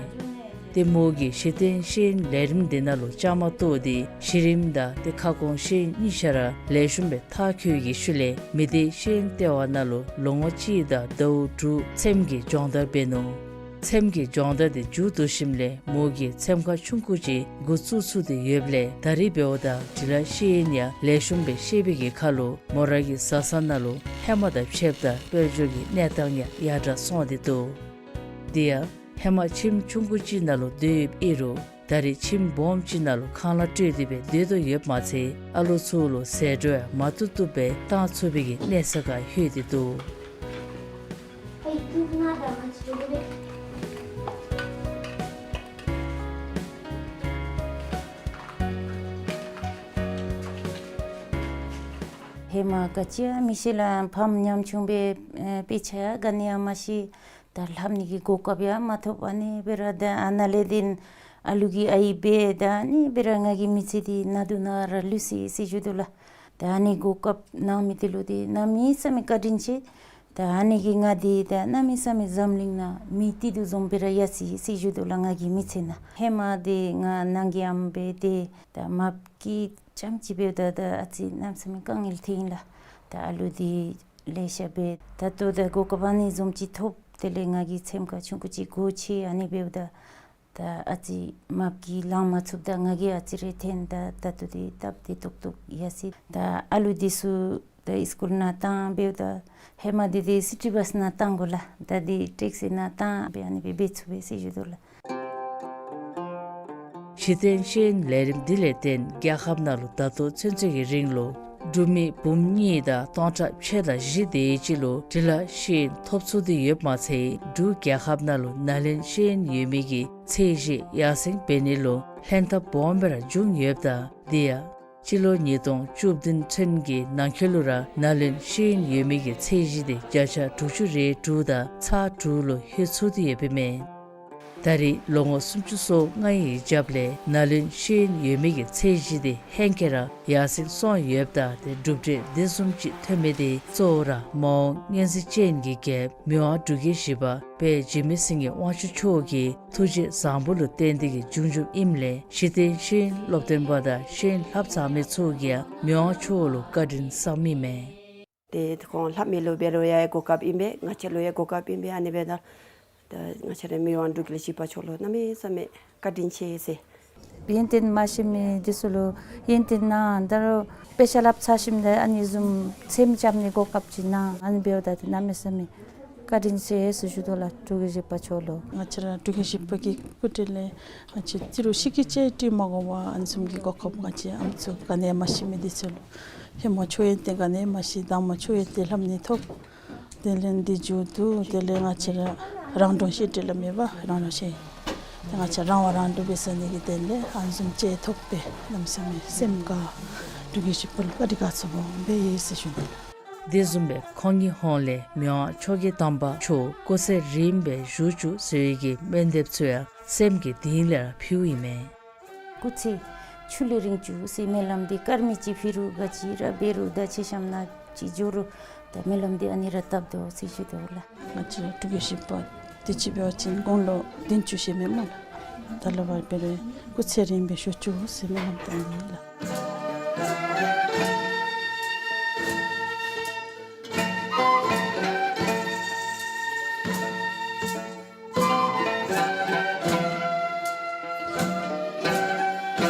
ཏེ་མོ་གིས་གཞི་རྟེན་ཤེས་ཡོན་ལས་རིམ་འདི་ནང་ལུ་བཅའ་མར་གཏོགས་ཏེ་གཞི་རིམ་དང་ཏེ་ཁ་སྐོང་ཤེས་ཡོན་གཉིས་ཆ་ར་ལེགས་ཤོམ་སྦེ་མཐར་འཁྱོལ་བའི་གི་ཤུལ་ལས་མི་སྡེ་ཤེས་ཡོན་ལྟེ་བ་ནང་ལུ་ལོ་ངོ་གཅིག་དང་ཟླཝ་དྲུག་འཚེམ་གྱི་སྦྱོང་བརྡར་འབད་ནུག། འཚེམ་གྱི་སྦྱོང་བརྡར་དེ་མཇུག་བསྡུ་ཞིནམ་ལས་མོ་གིས་འཚེམ་ཁང་ཆུང་ཀུ་ཅིག་འགོ་བཙུགས་ཚུགས་ཏེ་ཡོདཔ་ལས་ད་རེས་འབདཝ་ད་འབྲི་ལྷག་ཤེས་ཡོན་ཡང་ལེགས་ཤོམ་སྦེ་ཤེས་པའི་གི་ཁར་ལུ་མོ་ར་གི་བཟའ་ཚང་ནང་ལུ་ཧེ་མ་དང་ཕྱདཔ་ད་དཔལ་འབྱོར་གྱི་གནས་སྟངས་ཡང་ཡར་དྲག་སོང་སྟེ་འདུག། དེ་ཡང་ཧེ་མ་ཁྱིམ་ཆུང་ཀུ་ཅིག་ནང་ལུ་སྡོད་ཡོདཔ་ཨིན་རུང་ད་རེས་ཁྱིམ་སྦོམ་ཅིག་ནང་ལུ་ཁང་གླ་སྤྲོད་དེ་སྦེ་སྡོད་དོ་ཡོདཔ་མ་ཚད་ཨ་ལོ་ཚུ་ལུ་ཟད་འགྲོ་ཡང་མ་བཏུབ་བཏུབ་སྦེ་བཏང་ཚུགས་པའི་གི་གནས་ས་ཁར་ལྷོད་དེ་འདུག། ཧེ་མ་ག་ཅི་ཡང་མི་ཤེས་ལགས། ཕམ་ཉམ་ཆུང་སྦེ་ཨེ་དཔེ་ཆ་ཡང་ག་ནི་ཡང་མ་ཤེས། ད་ལྷབ་ནི་གི་གོ་སྐབས་ཡང་མ་ཐོབ། ཨ་ནི་སྦེ་ར་ད་ཨ་ནཱ་ལས་དེ་ཨ་ལུ་གི་ཨའི་འབད་ད་ཨ་ནི་སྦེ་ར་ང་གི་མི་ཚེ་འདི་ནང་དུ་ནང་ར་ལུས་སོ་ཡི་ཟེར་ཞུ་དོ་ལགས། ད་ཨ་ནི་གོ་སྐབས་གནང་མི་དེ་ལུ་ཏེ་གནམ་མེད་ས་མེད་བཀའ་དྲིན་ཆེ། ད་ཨ་ནི་གིས་ང་འདི་ད་གནམ་མེད་ས་མེད་འཛམ་གླིང་ནང་མི་ཏི་རུ་འཛོམས་སྦེ་ར་ཡར་སོ་ཡི་ཟེར་ཞུ་དོ་ལགས། ང་གི་མི་ཚེ་ནང་ཧེ་མ་འདི་ང་ནང་གི་ཨམ་སྦེ་ཏེ་ད་མ་སྐྱིད་ཙམ་ཅིག་འབདཝ་ད་ད་ཨ་ཙི་གནམ་མེད་ས་མེད་དཀའ་ངལ་ཐོན་ཡི་ལགས། ད་ཨ་ལུ་འདི་ལེ་ཤ་སྦེ་ད་ལྟོ་ད་གོ་སྐབས་ཨ་ནི་བཟུམ་ཅིག་ཐོབ། དེ་ལས་ང་གི་སེམས་ཁར་ཆུང་ཀུ་ཅིག་སྒོ་ཕྱེ། ཨ་ནི་འབདཝ་ད་ད་ཨ་ཙི་མ་སྐྱིད་ལང་མ་ཚུགསཔ་ད་ང་གིས་ཨ་ཙི་རེ་འཐོན། ད་ད་ལྟོ་འདི་སྟབས་བདེ་ཏོག་ཏོ་ཡར་སོ་ཡི། ད་ཨ་ལུ་འདི་ཚུ་ད་སི་ཀུལ་ནང་བཏང་འབདཝ་ད་ཧེ་མ་འདི་འདི་སི་ཊི་བཱསི་ནང་བཏང་དགོ་ལགས། ད་འདི་ཊེག་སི་ནང་བཏང་སྦེ་ཨ་ནི་སྦེ་འབད་ཚུགས་པས་ཟེར་ཞུ་དོ་ལགས། གཞི་རྟེན་ཤེས་ཡོན་ལས་རིམ་འདི་ལས་བརྟེན་རྒྱལ་ཁབ་ནང་ལུ་ད་ལྟོ་ཚུན་ཚོད་ཀྱི་རིང་ལུ་འབྲུག་མི་འབུམ་གཉིས་དང་སྟོང་ཕྲག་ཕྱེད་དང་བཞི་དེ་ཅིག་ལུ་འབྲི་ལྷག་ཤེས་ཡོན་ཐོབ་ཚུགས་ཏེ་ཡོདཔ་མ་ཚད་འབྲུག་རྒྱལ་ཁབ་ནང་ལུ་ནཱ་ལེནྡྲ་ཤེས་ཡོན་ཡོད་མི་གི་ཚད་གཞི་ཡར་སེང་འབད་ནི་ལུ་ལྷན་ཐབས་སྦོམ་སྦེ་ར་བྱུང་ཡོདཔ་ད་དེ་ཡང་སྤྱི་ལོ་ཉིས་སྟོང་བཅུ་བདུན་ཚུན་གྱི་ནང་འཁོད་ལུ་ར་ནཱ་ལེནྡྲ་ཤེས་ཡོན་ཡོད་མི་གི་ཚད་གཞི་དེ་བརྒྱ་ཆ་དྲུག་ཅུ་རེ་དྲུག་དང་ཚག་དྲུག་ལུ་ལྷོད་ཚུགས་ཏེ་ཡོདཔ་ཨིན་མས། ད་རེས་ལོ་ངོ་སུམ་ཅུ་སོ་ལྔའི་རྒྱབ་ལས་ནཱ་ལེནྡྲ་ཤེས་ཡོན་ཡོད་མི་གི་ཚད་གཞི་དེ་ཧེང་སྐལ་ར་ཡར་སེང་སོང་ཡོདཔ་ད་དེ་གྲུབ་འབྲས་དེ་བཟུམ་ཅིག་ཐོན་མི་དེ་གཙོ་བོ་ར་མ་འོངས་མངོན་གཟིགས་ཅན་གྱི་རྒྱལཔོ་མི་དབང་འབྲུག་རྒྱལ་བཞི་པ་དཔལ་འཇིགས་མེད་སེང་གེ་དབང་ཕྱུག་མཆོག་གི་ཐུགས་རྗེ་བཟང་པོ་ལུ་བརྟེན་ཏེ་གིས་བྱུང་བྱུངམ་ཨིནམ་ལས་གཞི་རྟེན་ཤེས་ཡོན་སློབ་སྟོན་པ་དང་ཤེས་ཡོན་ལྷབ་ཚར་མི་ཚུ་གིས་ཡང་མི་དབང་མཆོག་ལུ་བཀའ་དྲིན་བསམ་མི་མས། ཏེ་ཁོང་ལྷབ་མི་ལུ་འབད་རུང་ཡང་གོ་སྐབས་ཨིན་པས། ང་བཅས་ལུ་ཡང་གོ་སྐབས་ཨིན་པས། ཨ་ནི་འབདཝ་ད་ད་ང་བཅས་རའི་མི་དབང་འབྲུག་རྒྱལ་བཞི་པ་མཆོག་ལུ་གནམ་མེད་ས་མེད་བཀའ་དྲིན་ཆེ་ཟེར། ཡོན་ཏན་མ་ཤེས་མི་འདི་ཚུ་ལུ་ཡོན་ཏན་གནང་། ད་རུང་དཔེ་ཆ་ལྷབ་ཚར་ཞིནམ་ད་ཨ་ནི་བཟུམ་སེམས་རྐྱབ་ནི་གོ་སྐབས་ཅིག་གནང་། ཨ་ནི་འབདཝ་ད་ཏེ་གནམ་མེད་ས་མེད་བཀའ་དྲིན་ཆེ་ཟེར་ཞུ་དོ་ལགས། འབྲུག་རྒྱལ་བཞི་པ་མཆོག་ལུ། ང་བཅས་ར་འབྲུག་རྒྱལ་བཞི་པ་གི་སྐུ་དྲིན་ལས་ང་བཅས་ཏི་རུ་ཤི་ཀི་ཅིག་སྤྲོད་མ་དགོ་པར་ཨ་ནི་བཟུམ་གྱི་གོ་སྐབས་ང་བཅས་ཨམ་སྲུ་ག་ནི་ཡང་མ་ཤེས་མི་འདི་ཚུ་ལུ་ཧེ་མ་ཆོས་ཡོན་ཏན་ག་ནི་ཡང་མ་ཤེས། དང་པ་ཆོས་ཡོན་ཏན་ལྷབ་ནི་ཐོབ། དེ་ལས་འདི་མཇུག་བསྡུ། དེ་ལས་ང་བཅས་ར་རང་གྲོང་ཤེས་འདྲེ་ལ་མེད་པ་རང་གྲོང་ཤེས། ཏེ་ང་བཅས་རང་དབང་རང་སྒྲུབ་འབད་ཚར་ནི་གི་དོན་ལས་ཨ་ནི་བཟུམ་ཅིག་ཐོབ་པས། གནམ་མེད་ས་མེད་སེམས་དགའ། འབྲུག་རྒྱལ་བཞི་པ་ལུ་བཀའ་དྲིན་དགའ་ཚོར་སྦོམ་སྦེ་ཡོད་ཟེར་ཞུ་ནི། དེ་བཟུམ་སྦེ་ཁོང་གི་ཧོངས་ལས་མི་དབང་མཆོག་གི་དམ་པ་མཆོག་སྐུ་ཚེ་རིངམོ་སྦེ་བཞུགས་བཅུག་ཟེར་བའི་གི་སྨོན་འདེབས་ཚུ་ཡང་སེམས་ཀྱི་གཏིང་ལས་ར་ཕུལཝ་ཨིན་མས། སྐུ་ཚེ་ཆུ་ལས་རིང་བཅུག་ཟེར་སྨོན་ལམ་འདི་དཀར་མེ་ཅིག་ཕུལ་རུང་ག་ཅི་ར་འབད་རུང་ད་ཕྱི་ཤམ་ནང་ཅིག་འགྱོ་རུང་ད་སྨོན་ལམ་འདི་ཨ་ནི་ར་བཏབ་དོ་ཟེར་ཞུ་དོ་ལགས། ང་བཅས་འབྲུག་རྒྱལ་བཞི་པ་དུས་ཅི་འབད་བ་ཅིན་དགུང་ལོ་བདུན་ཅུ་ཞེ་མེད་སྨོ་ལགས། ད་ལྟོ་བར་འབད་རུང་སྐུ་ཚེ་རིངམོ་སྦེ་བཞུགས་བཅུག་ཟེར་སྨོན་ལམ་བཏབ་ནི་ལགས།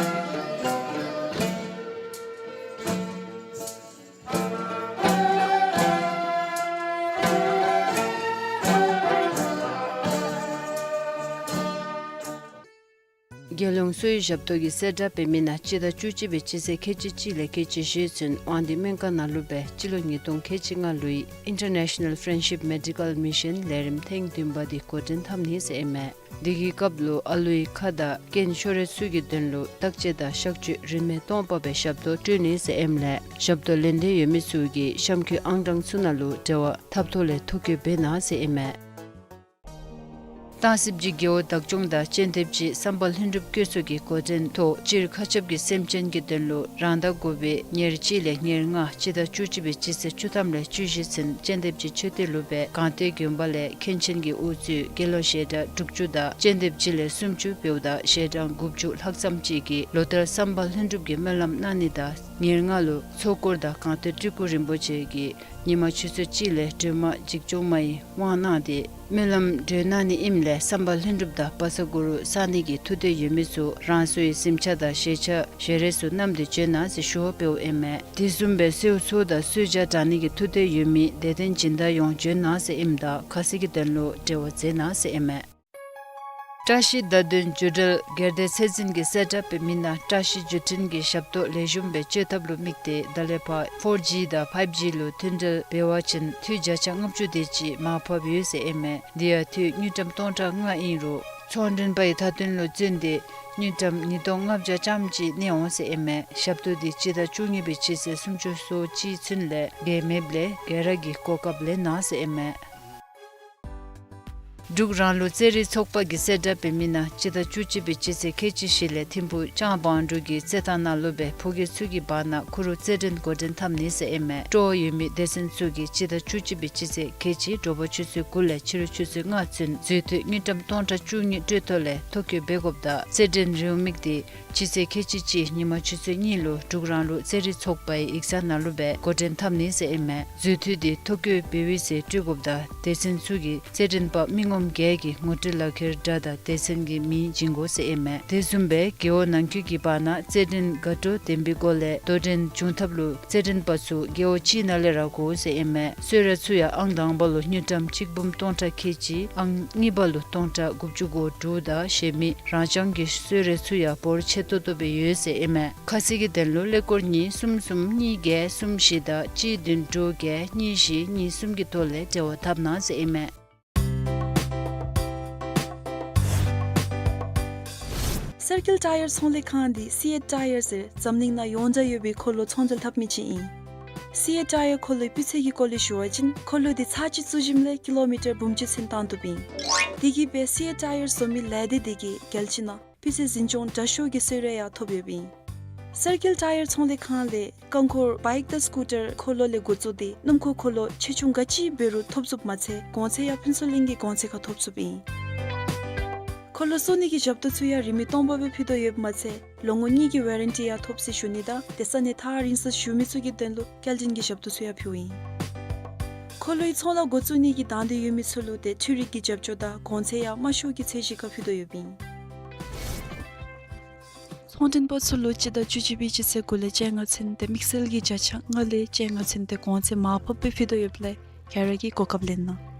རྒྱལ་ཡོངས་གསོ་བའི་ཞབས་ཏོག་གི་གསལ་བསྒྲགས་འབད་མི་ནང་སྤྱི་ཟླ་བཅུ་གཅིག་པའི་སྤྱི་ཚེས་ཁལ་གཅིག་གཅིག་ལས་ཁལ་གཅིག་བཞི་ཚུན་དབང་འདུས་སྨན་ཁང་ནང་ལུ་སྦེ་སྤྱི་ལོ་ཉིས་སྟོང་ཁལ་གཅིག་ལྔ་ལོའི་International Friendship Medical Mission ལས་རིམ་ཐེངས་བདུན་པ་འདི་འགོ་འདྲེན་འཐབ་ནི་ཟེར་ཨིན་མས། འདི་གི་སྐབས་ལུ་ཨ་ལུའི་ཁ་དང་རྐན་ཤོར་ར་ཚུ་གི་དོན་ལུ་བརྟག་དཔྱད་དང་གཤག་བཅོས་རིན་མེད་སྟོང་པ་སྦེ་ཞབས་ཏོག་སྤྲོད་ནི་ཟེར་ཨིནམ་ལས་ཞབས་ཏོག་ལེན་འདོད་ཡོད་མི་ཚུ་གིས་གཤམ་འཁོད་ཨང་གྲངས་ཚུ་ནང་ལུ་འབྲེལ་བ་འཐབ་ཐོག་ལས་ཐོ་བཀོད་འབད་གནང་ཟེར་ཨིན་མས། སྟག་གཟིག་རྗེ་རྒེད་འོག་བདག་སྐྱོང་དང་སྤྱན་འདེབས་རྗེ་སམ་བྷ་ལྷུན་གྲུབ་བཀོད་ཚོགས་ཀྱི་འགོ་འདྲེན་ཐོག་སྤྱིར་མཁའ་ཁྱབ་ཀྱི་སེམས་ཅན་གྱི་དོན་ལུ་རང་ཟླ་དགུ་པའི་ཉེར་གཅིག་ལས་ཉེར་ལྔ་སྤྱི་ཟླ་བཅུ་གཅིག་པའི་སྤྱི་ཚེས་བཅུ་ཐམ་ལས་བཅུ་བཞི་ཚུན་སྤྱན་འདེབས་རྗེ་མཆོད་རྟེན་ལུ་སྦེ་སྒང་སྟེང་དགོན་པ་ལས་མཁན་ཆེན་གྱི་དབུ་གཙོས་དགེ་སློང་ཞལ་གྲངས་དྲུག་ཅུ་དང་སྤྱན་འདེབས་རྗེ་ལས་སུམ་ཅུ་འབདཝ་ད་ཞལ་གྲངས་དགུ་བཅུ་ལྷག་ཙམ་ཅིག་གིས་ལོ་ལྟར་སམ་བྷ་ལྷུན་གྲུབ་ཀྱི་སྨོན་ལམ་གནང་ནི་དང་ཉེར་ལྔ་ལུ་ཚོགས་འཁོར་དང་སྒང་སྟེང་སྤྲུལ་སྐུ་རིན་པོ་ཆེ་གིས་ཉིན་མ་ཆུ་ཚོད་གཅིག་ལས་སྒྲོལ་མ་འཇིགས་སྐྱོབ་མ་ཡི་དབང་གནང་སྟེ་སྨོན་ལམ་གྲོལ་གནང་ནི་ཨིནམ་ལས་སམ་བྷ་ལྷུན་གྲུབ་དང་བཛྲ་གུ་རུ་གསང་གནས་ཀྱི་ཐུགས་འདོད་ཡོད་མི་ཚུ་རང་སོའི་གཟིམ་ཆ་དང་ཞལ་ཆས་ཞལ་རས་ཚུ་བསྣམས་ཏེ་བྱོན་གནང་ཟེར་ཞུ་བ་འབདཝ་ཨིན་མས། དེ་བཟུམ་སྦེ་གསོལ་ཚོགས་དང་གསོལ་ཇ་དྲང་ནི་གི་ཐུགས་འདོད་ཡོད་མི་དད་ལྡན་སྦྱིན་བདག་ཡོངས་བྱོན་གནང་ཟེར་ཨིནམ་ད་ཁ་གསལ་གྱི་དོན་ལུ་འབྲེལ་བ་མཛད་གནང་ཟེར་ཨིན་མས། བཀྲ་ཤིས་བརྡ་དོན་བརྒྱུད་འབྲེལ་སྒེར་སྡེ་ཚད་འཛིན་གྱིས་གསལ་བསྒྲགས་འབད་མི་ནང་བཀྲ་ཤིས་བརྒྱུད་འཕྲིན་གྱི་ཞབས་ཏོག་ལེགས་ཤོམ་སྦེ་སྤྱོད་ཐབས་ལུ་དམིགས་ཏེ་ད་ལས་ཕར་ཕོར་ཇི་དང་ཕའིབ་ཇི་ལུ་མཐུད་འབྲེལ་འབད་བ་ཅིན་འཐུས་བརྒྱ་ཆ་ལྔ་བཅུ་དེ་ཅིག་མར་ཕབ་ཡོད་ཟེར་ཨིན་མས། དེ་ཡང་འཐུས་དངུལ་ཀྲམ་སྟོང་ཕྲག་ལྔ་ཨིན་རུང་ཚོང་མགྲོན་པ་ཡི་མཐའ་དོན་ལུ་བརྩོན་ཏེ་དངུལ་ཀྲམ་ཉིས་སྟོང་ལྔ་བརྒྱ་ཙམ་ཅིག་གནས་འོང་ཟེར་ཨིན་མས། ཞབས་ཏོག་འདི་སྤྱི་ཟླ་བཅུ་གཉིས་པའི་སྤྱི་ཚེས་སུམ་ཅུ་སོ་གཅིག་ཚུན་ལས་འགལ་མེདཔ་ལས་འགལ་ར་གི་གོ་སྐབས་ལེན་གནང་ཟེར་ཨིན་མས། འབྲུག་རང་ལུགས་རྩེད་རིགས་ཚོགས་པ་གིས་གསལ་བསྒྲགས་འབད་མི་ནང་སྤྱི་ཟླ་བཅུ་གཅིག་པའི་སྤྱི་ཚེས་ཁལ་གཅིག་བཞི་ལས་ཐིམ་ཕུག་ལྕང་བང་འབྲུག་གི་རྩེད་ཐང་ནང་ལུ་སྦེ་ཕོ་སྐྱེས་ཚུ་གི་བར་ན་ཁུ་རུ་རྩེད་འགྲན་འགོ་འདྲེན་འཐབ་ནི་ཟེར་ཨིན་མས། སྤྲོ་བ་ཡོད་མི་སྡེ་ཚན་ཚུ་གིས་སྤྱི་ཟླ་བཅུ་གཅིག་པའི་སྤྱི་ཚེས་ཁལ་གཅིག་དྲོ་པ་ཆུ་ཚོད་དགུ་ལས་ཕྱི་རུ་ཆུ་ཚོད་ལྔ་ཚུན་འཛུལ་དུས་དངུལ་ཀྲམ་སྟོང་ཕྲག་བཅུ་གཉིས་སྤྲོད་ཐོག་ལས་ཐོ་བཀོད་འབད་དགོཔ་དང་རྩེད་འགྲན་རེའུ་མིག་འདི་སྤྱི་ཚེས་ཁལ་གཅིག་གཅིག་ཉིན་མ་ཆུ་ཚོད་གཉིས་ལུ་འབྲུག་རང་ལུགས་རྩེད་རིགས་ཚོགས་པའི་ཡིག་ཚང་ནང་ལུ་སྦེ་འགོ་འདྲེན་འཐབ་ནི་ཟེར་ཨིན་མས། འཛུལ་དུས་འདི་ཐོ་བཀོད་འབད་བའི་ཚེ་སྤྲོད་དགོཔ་དང་སྡེ་ཚན་ཚུ་གིས་རྩེད་འགྲན་པ་མི་ངོམ་བརྒྱད་ཀྱི་ངོ་སྤྲོད་ལག་ཁྱེར་སྒྲ་དང་སྡེ་ཚན་གྱི་མིང་བྱིན་དགོ་ཟེར་ཨིན་མས། དེ་བཟུམ་སྦེ་རྒེད་འོག་ནང་འཁོད་ཀྱི་བར་ན་རྩེད་འགྲན་དགའ་སྤྲོ་ལྡན་པའི་སྒོ་ལས་དོ་འགྲན་འབྱུང་ཐབས་ལུ་རྩེད་འགྲན་པ་ཚུ་རྒེད་འོག་གཅིག་ནང་ལས་ར་དགོ་ཟེར་ཨིན་མས། གསོལ་རས་ཚུ་ཡང་ཨང་དང་པ་ལུ་དངུལ་ཀྲམ་གཅིག་འབུམ་སྟོང་ཕྲག་ཁལ་གཅིག། ཨང་གཉིས་པ་ལུ་སྟོང་ཕྲག་དགུ་བཅུ་གོ་དྲུག་དང་གཞན་མི་རང་རྐྱང་གི་གསོལ་རས་ཚུ་ཡང་འབོར་ཆེ་ཏོག་ཏོ་སྦེ་ཡོད་ཟེར་ཨིན་མས། ཁ་གསལ་གྱི་དོན་ལུ་ཀླད་ཀོར་གཉིས་གསུམ་གསུམ་གཉིས་བརྒྱད་གསུམ་བཞི་དང་གཅིག་བདུན་དྲུག་བརྒྱད་གཉིས་བཞི་གཉིས་གསུམ་གྱི་ཐོག་ལས་འབྲེལ་བ་འཐབ་གནང་ཟེར་ཨིན་མས། སེར་སྐྱ་ཊ་ཡར་ཚོང་ལས་ཁང་འདི་སི་ཨེཊ་ཊ་ཡར་ཟེར་འཛམ་གླིང་ནང་ཡོངས་གྲགས་ཡོད་པའི་འཁོར་ལོ་ཚོང་འབྲེལ་འཐབ་མི་ཅིག་ཨིན། སི་ཨེཊ་ཊ་ཡར་འཁོར་ལོའི་སྤུས་ཚད་ཀྱི་སྐོར་ལས་ཞུ་བ་ཅིན་འཁོར་ལོ་འདི་ཚར་གཅིག་བཙུགས་ཞིནམ་ལས་ཀི་ལོ་མི་ཊར་འབུམ་གཅིག་ཚུན་བཏང་བཏུབ་ཨིན། དེ་གིས་སྦེ་སི་ཨེཊ་ཊ་ཡར་བཟོ་མི་ལས་སྡེ་འདི་གིས་རྒྱལ་སྤྱི་ནང་སྤུས་ཚད་འཛིན་སྐྱོང་དྲག་ཤོས་ཀྱི་གསོལ་རས་ཡང་ཐོབ་ཡོདཔ་ཨིན། སེར་སྐྱ་ཊ་ཡར་ཚོང་ལས་ཁང་ལས་རྐང་འཁོར་བའིཀ་དང་སི་ཀུ་ཊར་འཁོར་ལོ་ལས་འགོ་བཙུགས་ཏེ་སྣུམ་འཁོར་འཁོར་ལོ་ཆེ་ཆུང་ག་ཅི་འབད་རུང་ཐོབ་ཚུགསཔ་མ་ཚད་གོང་ཚད་ཡང་ཕུན་ཚོགས་གླིང་གི་གོང་ཚད་ཁར་ཐོབ་ཚུགསཔ་ཨིན། འཁོར་ལོ་བཙུགས་ནི་གི་ཞབས་ཏོག་ཚུ་ཡང་རིན་མེད་སྟོང་པ་སྦེ་ཕུལ་དོ་ཡོདཔ་མ་ཚད་ལོ་ངོ་གཉིས་ཀྱི་ཝ་རན་ཊི་ཡང་ཐོབ་ཟེར་ཞུ་ནི་དང་དེ་ས་ནི་ཐག་རིང་སར་བཞུགས་མི་ཚུ་གི་དོན་ལུ་སྐྱེལ་འདྲེན་གྱི་ཞབས་ཏོག་ཚུ་ཡང་ཕུལཝ་ཨིན། འཁོར་ལོའི་ཚོང་ལཱ་འགོ་བཙུགས་ནི་གི་དང་འདོད་ཡོད་མི་ཚུ་ལུ་ཏེ་འཕྲུལ་རིག་གི་རྒྱབ་སྐྱོར་དང་གོང་ཚད་ཡང་དམའ་ཤོས་ཀྱི་ཚད་གཞི་ཁར་ཕུལ་དོ་ཡོདཔ་ཨིན། ཚོང་འབྲེལ་པ་ཚུ་ལུ་སྤྱི་ཟླ་བཅུ་གཅིག་པའི་སྤྱི་ཚེས་དགུ་ལས་བཅོ་ལྔ་ཚུན་ཏེ་དམིགས་བསལ་གྱི་བརྒྱ་ཆ་ལྔ་ལས་བཅོ་ལྔ་ཚུན་ཏེ་གོང་ཚད་མར་ཕབ་སྦེ་ཕུལ་དོ་ཡོདཔ་ལས་ག་ར་གིས་གོ་སྐབས་ལེན་གནང་།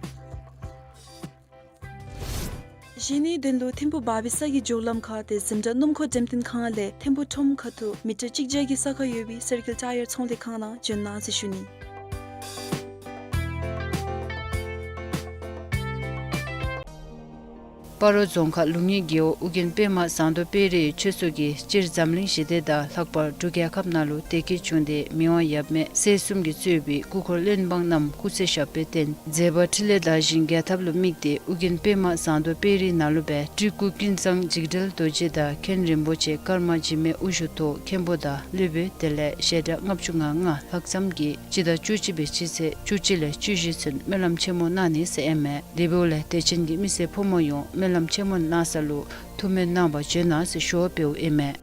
གཞེས་ནིང་དོན་ལུ་ཐིམ་ཕུག་བར་བི་ས་གི་མགྱོགས་ལམ་ཁར་ཏེ་འཛིན་གྲྭ་སྣུམ་འཁོར་འགྲེམས་སྟོན་ཁང་ལས་ཐིམ་ཕུག་ཁྲོམ་ཁ་ཐུག་མི་ཊར་གཅིག་བརྒྱ་གི་ས་ཁར་ཡོད་པའི་སེར་སྐྱ་ཊ་ཡར་ཚོང་ལས་ཁང་ནང་བྱོན་གནང་ཟེར་ཞུ་ནི། སྤ་རོ་རྫོང་ཁག་ལུང་གཡུས་རྒེད་འོག་ཨོ་རྒྱན་པདྨ་ཟངས་མདོག་དཔལ་རིའི་ཆོས་ཚོགས་ཀྱིས་སྤྱིར་འཛམ་གླིང་ཞི་བདེ་དང་ལྷག་པར་འབྲུག་རྒྱལ་ཁབ་ནང་ལུ་བདེ་སྐྱིད་འབྱུང་སྟེ་མི་དབང་ཡབ་མེས་སྲས་གསུམ་གྱིས་གཙོས་པའི་སྐུ་འཁོར་བློན་འབངས་རྣམས་སྐུ་ཚེ་ཞབས་པད་བརྟན་མཛད་པ་འཕྲིན་ལས་དར་ཞིང་རྒྱས་ཐབས་ལུ་དམིགས་ཏེ་ཨོ་རྒྱན་པདྨ་ཟངས་མདོག་དཔལ་རིའི་ནང་ལུ་སྦེ་སྤྲུལ་སྐུ་ཀུན་བཟང་འཇིགས་བྲལ་རྡོ་རྗེ་དང་མཁན་རིན་པོ་ཆེ་ཀརྨ་འཇིགས་མེད་དབུ་བཞུགས་ཐོག་མཁན་པོ་དང་སློབ་དཔོན་དེ་ལས་ཞལ་གྲངས་ལྔ་བཅུ་ང་ལྔ་ལྷག་ཙམ་གྱིས་སྤྱི་ཟླ་བཅུ་གཅིག་པའི་སྤྱི་ཚེས་བཅུ་གཅིག་ལས་བཅུ་བཞི་ཚུན་སྨོན་ལམ་ཆེན་མོ་གནང་ནི་ཟེར་ཨིན་མས། དེ་འབདཝ་ལས་དད་ཅན་གྱི་མི་སེར་ཕོ་མོ་ཡོངས་སྨོན་ལམ་ཆེན་མོ་གནང་ས་ལུ་ཐུགས་སྨོན་གནང་བར་བྱོན་གནང་ཟེར་ཞུ་བ་འབདཝ་ཨིན་མས།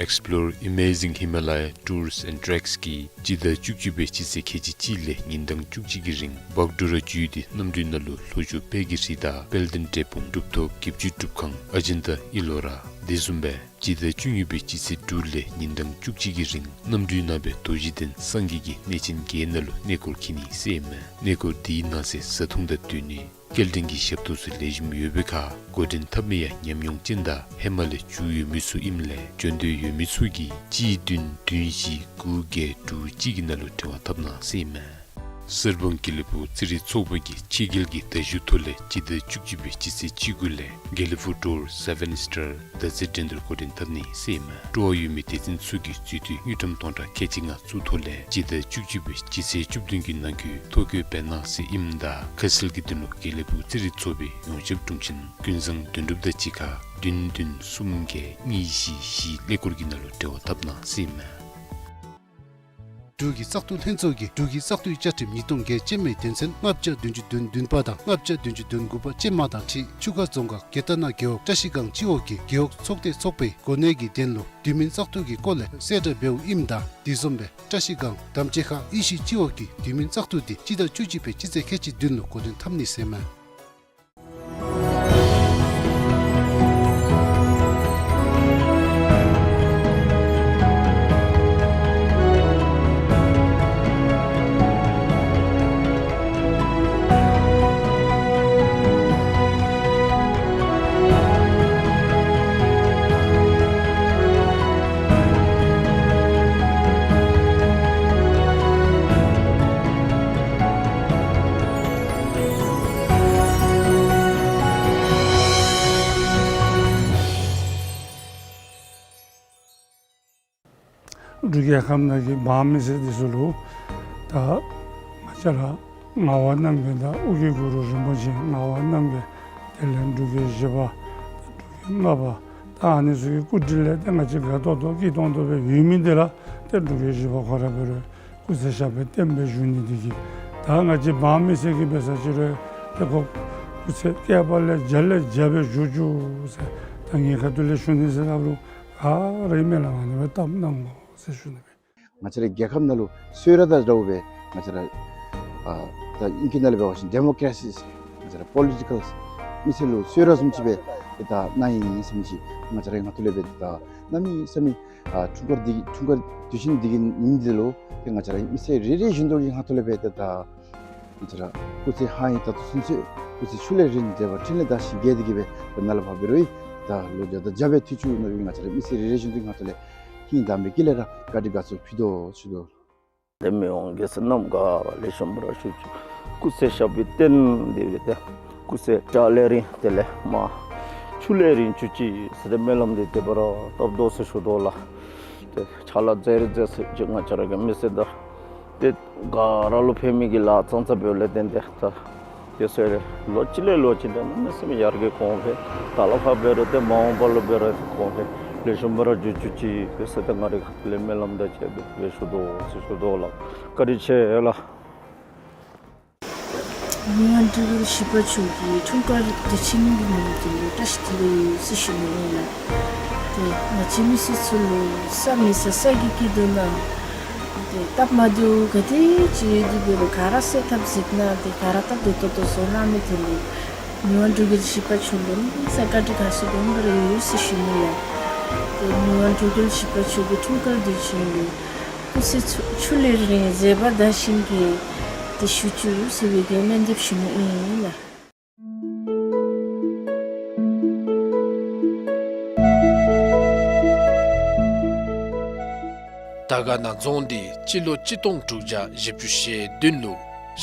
Explore Amazing Himalaya Tours and Treks གིས་སྤྱི་ཟླ་བཅུ་གཅིག་པའི་སྤྱི་ཚེས་ཁལ་གཅིག་གཅིག་ལས་ཉིན་གྲངས་བཅུ་གཅིག་གི་རིང་བག་གྲོ་ར་བརྒྱུད་དེ་གནམ་གྲུའི་ནང་ལུ་ལྷོ་ཕྱོགས་དཔལ་གྱི་རི་དང་དཔལ་ལྡན་འབྲས་སྤུངས་གྲུབ་ཐོབ་བརྒྱད་ཅུའི་སྒྲུབ་ཁང་ཨ་ཇན་ཏ་ཨི་ལོ་ར་དེ་བཟུམ་སྦེ་སྤྱི་ཟླ་བཅུ་གཉིས་པའི་སྤྱི་ཚེས་དྲུག་ལས་ཉིན་གྲངས་བཅུ་གཅིག་གི་རིང་གནམ་གྲུའི་ནང་སྦེ་རྡོ་རྗེ་གདན་སངས་རྒྱས་ཀྱི་གནས་ཆེན་བརྒྱད་ནང་ལུ་གནས་སྐོར་འཁྱིད་ནི་ཟེར་ཨིན་མས། གནས་སྐོར་འདི་ནང་གསེས་བཟའ་འཐུང་དང་སྡོད་གནས་སྐྱེལ་འདྲེན་གྱི་ཞབས་ཏོག་ཚུ་ལེགས་ཤོམ་ཡོད་པའི་ཁར་འགོ་འདྲེན་འཐབ་མི་ཡང་ཉམས་མྱོང་ཅན་དང་ཧེ་མ་ལས་འགྱོ་ཡོད་མི་ཚུ་ཨིནམ་ལས་འབྱོན་འདོད་ཡོད་མི་ཚུ་གིས་གཅིག་བདུན་བདུན་བཞི་དགུ་བརྒྱད་དྲུག་གཅིག་གི་ནང་ལུ་འབྲེལ་བ་འཐབ་གནང་ཟེར་ཨིན་མས། གསར་སྤང་དགེ་ལེགས་ཕུག་རྩེད་རིགས་ཚོགས་པ་གིས་ཕྱི་རྒྱལ་གྱི་དར་བཤུད་ཐོག་ལས་སྤྱི་ཟླ་བཅུ་གཅིག་པའི་སྤྱི་ཚེས་བཅུ་དགུ་ལས་དགེ་ལེགས་ཕུག་ཊོར་སེ་ཝེན་སི་ཊར་དར་རྩེད་འགྲན་བསྡུར་འགོ་འདྲེན་འཐབ་ནི་ཟེར་ཨིན་མས། སྤྲོ་བ་ཡོད་མི་སྡེ་ཚན་ཚུ་གིས་འཛུལ་དུས་དངུལ་ཀྲམ་སྟོང་ཕྲག་ཁལ་གཅིག་ལྔ་བཙུགས་ཐོག་ལས་སྤྱི་ཟླ་བཅུ་གཅིག་པའི་སྤྱི་ཚེས་བཅུ་བདུན་གྱི་ནང་འཁོད་ཐོ་བཀོད་འབད་གནང་ཟེར་ཨིནམ་ད་ཁ་གསལ་གྱི་དོན་ལུ་དགེ་ལེགས་ཕུག་རྩེད་རིགས་ཚོགས་པའི་ཡོངས་ཁྱབ་དྲུང་ཆེན་ཀུན་བཟང་དོན་གྲུབ་དང་གཅིག་ཁར་བདུན་བདུན་གསུམ་བརྒྱད་གཉིས་བཞི་བཞི་ཀླད་ཀོར་གྱི་ནང་ལུ་འབྲེལ་བ་འཐབ་གནང་ཟེར་ཨིན་མས། འབྲུག་གི་བཙག་འཐུ་ལྷན་ཚོགས་ཀྱིས་འབྲུག་གི་བཙག་འཐུའི་བཅའ་ཁྲིམས་ཉིས་སྟོང་བརྒྱད་ཅན་མའི་དོན་ཚན་ལྔ་བརྒྱ་བདུན་ཅུ་དོན་བདུན་པ་དང་ལྔ་བརྒྱ་བདུན་ཅུ་དོན་དགུ་པ་ཅན་མ་དང་འཁྲིལ་ཆུ་ཁ་རྫོང་ཁག་དགེ་ལྟ་ན་རྒེད་འོག་བཀྲ་ཤིས་སྒང་སྤྱི་འོག་གི་རྒེད་འོག་ཚོགས་སྡེ་ཚོགས་པའི་གོ་གནས་ཀྱི་དོན་ལུ་དུས་མིན་བཙག་འཐུ་གི་སྐོར་ལས་གསལ་བསྒྲགས་འབདཝ་ཨིནམ་ད་དེ་བཟུམ་སྦེ་བཀྲ་ཤིས་སྒང་དམ་ཅན་ཁ་ཡེ་ཤེས་སྤྱི་འོག་གི་དུས་མིན་བཙག་འཐུ་དེ་སྤྱི་ཟླ་བཅུ་གཅིག་པའི་སྤྱི་ཚེས་ཁལ་གཅིག་བདུན་ལུ་འགོ་འདྲེན་འཐབ་ནི་ཟེར་ཨིན་མས། འབྲུག་རྒྱལ་ཁབ་ནང་གི་འབངས་མི་སེར་འདི་ཚུ་ལུ་ད་ང་བཅས་ར་ ངག་དབང་རྣམ་རྒྱལ་དང་ཨོ་རྒྱན་གུ་རུ་རིན་པོ་ཆེ། ངག་དབང་རྣམ་རྒྱལ། དེ་ལས་འབྲུག་རྒྱལ་བཞི་པ། འབྲུག་རྒྱལ་ལྔ་པ། ད་ཨ་ནི་ཚུ་གི་སྐུ་དྲིན་ལས་ཏེ་ང་བཅས་དགའ་ཏོག་ཏོ་སྐྱིད་ཏོང་ཏོ་སྦེ་ཡོད་མི་འདི་ལགས་ཏེ་འབྲུག་རྒྱལ་བཞི་པ་ཁོ་ར་འབད་རུང་སྐུ་ཚེ་ཞབས་པད་བརྟན་པའི་བཞུགས་ནི་འདི་གིས། ད་ང་བཅས་འབངས་མི་སེར་གྱིས་འབད་ས་ཅིག་རུང་ཏེ་ཁོ་སྐུ་ཚེ་བསྐལ་པ་ལས་བརྒྱ་ལས་བརྒྱ་སྦེ་བཞུགས་བཅུག་ཟེར་ད་ངེའི་ཁ་ཐུག་ལས་ཞུ་ནི་ཟེར་སླབ་རུང་ག་ར་གིས་སྨོན་ལམ་ཨ་ནི་སྦེ་བཏབ་གནང་དགོ་ཟེར་ཞུ་ནི་སྦེ། ང་བཅས་རའི་རྒྱལ་ཁབ་ནང་ལུ་གསོལ་རས་དང་འདྲཝ་སྦེ་ང་བཅས་ར་ཨ་ད་ཨིང་སྐད་ནང་ལས་འབད་བ་ཅིན་ཌེ་མོ་ཀྲེ་སི་ང་བཅས་ར་པོ་ལི་ཊི་ཀཱལ་མི་སེར་ལུ་གསོལ་རས་བཟུམ་ཅིག་སྦེ་ཏེ་ད་གནང་ཡི་ཟེར་མི་ཅིག་ང་བཅས་རའི་ངག་ཐོག་ལས་སྦེ་ཏེ་ད་གནམ་མེད་ས་མེད་ཨ་འཁྲུངས་སྐར་འདི་འཁྲུངས་སྐར་དུས་ཆེན་འདི་གི་ཉིནམ་འདི་ལུ་ཏེ་ང་བཅས་ར་མི་སེར་རེ་རེ་བཞིན་དུ་གི་ངག་ཐོག་ལས་སྦེ་ཏེ་ད་ང་བཅས་ར་སྐུ་ཚེ་ཧ་ཡང་ད་ལྟོ་ཚུན་ཚོད་སྐུ་ཚེ་ཆུ་ལས་རིང་མཛད་པ་འཕྲིན་ལས་དར་ཞིང་རྒྱས་ཏེ་གི་སྦེ་ཏེ་ནཱ་ལས་ཕར་འབད་རུང་ད་ལོ་བརྒྱ་དང་བརྒྱ་སྦེ་ཐུགས་བཅུག་གནང་བའི་ང་བཅས་ར་མི་སེར་རེ་རེ་བཞིན་དུ་ངག་ཐོག་ལས་ཧིང་དྭངས་པའི་དཀྱིལ་ལས་ར་བཀའ་དྲིན་དགའ་ཚོར་ཕུལ་དོ་ཞུ་དོ། ཏེ་མི་དབང་རྒྱལ་སྲས་རྣམས་ག་ར་ལེགས་ཤོམ་སྦེ་ར་བཞུགས་བཅུག། སྐུ་ཚེ་ཞབས་པད་བརྟན་ཏེ་སྦེ་ཏེ་སྐུ་ཚེ་བྲག་ལས་རིང་དེ་ལས་མར་ཆུ་ལས་རིང་བཅུག་ཅིག་ཟེར་ཏེ་སྨོན་ལམ་འདི་དེ་སྦེ་ར་བཏབ་དོ་ཟེར་ཞུ་དོ་ལགས། ཏེ་ཕྱག་ལཱ་མཛད་རིགས་མཛད་ས་ཅིག་ང་བཅས་ར་གི་མི་སེར་དང་ཏེ་ག་ར་ལུ་ཕན་མི་གི་ལཱ་ཙང་ཙ་འབདཝ་ལས་བརྟེན་ཏེ་ད་དེ་ཚུ་ལས་ལོ་གཅིག་ལས་ལོ་གཅིག་ད་གནམ་མེད་ས་མེད་ཡར་རྒྱས་གོང་འཕེལ་ད་ལས་ཕར་འབད་རུང་ཏེ་མ་འོངས་པ་ལུ་འབད་རུང་གོང་འཕེལ་ལེགས་ཤོམ་སྦེ་ར་འགྱོ་བཅུག་ཅིག་ཟེར་ཏེ་ང་རའི་ཁ་ཐུག་ལས་སྨོན་ལམ་དང་བཅས་པའི་སྦེ་ཞུ་དོ་ཟེར་ཞུ་དོ་ལགས། བཀའ་དྲིན་ཆེ་ལགས། མི་དབང་འབྲུག་རྒྱལ་བཞི་པ་མཆོག་གི་འཁྲུངས་སྐར་དུས་ཆེན་གྱི་ཉིནམ་འདི་ལུ་བཀྲ་ཤིས་བདེ་ལེགས་ཟེར་ཞུ་ནི་ཨིན་ལགས། ཏེ་ང་བཅས་མི་སེར་ཚུ་ལུ་ས་མེད་ས་ས་གི་སྐྱིད་སྡུག་ནང་ཏེ་སྟབས་མ་བདེཝ་ག་དེ་ཅིག་ཡོད་དེ་འབད་རུང་ག་ར་སེལ་ཐབས་གཟིགས་གནང་སྟེ་ག་ར་སྟབས་བདེ་ཏོག་ཏོ་བཟོ་གནང་མི་དེ་ལུ་མི་དབང་འབྲུག་རྒྱལ་བཞི་པ་མཆོག་ལུ་གནམ་མེད་ས་མེད་བཀའ་དྲིན་དགའ་ཚོར་སྦོམ་སྦེ་ར་ཡོད་ཟེར་ཞུ་ནི་ལགས། ཏེ་མི་དབང་འབྲུག་རྒྱལ་བཞི་པ་མཆོག་གི་འཁྲུངས་སྐར་དུས་ཆེན་ལུ་སྐུ་ཚེ་ཆུ་ཆུ་ལས་རིང་མཛད་པ་དར་ཞིང་རྒྱས་ཏེ་བཞུགས་བཅུག་ཟེར་བའི་གི་སྨོན་འདེབས་ཞུ་ནི་ཨིན་ལགས། དར་དཀར་ན་རྫོང་འདི་སྤྱི་ལོ་གཅིག་སྟོང་དྲུག་བརྒྱ་བཞི་བཅུ་ཞེ་བདུན་ལུ་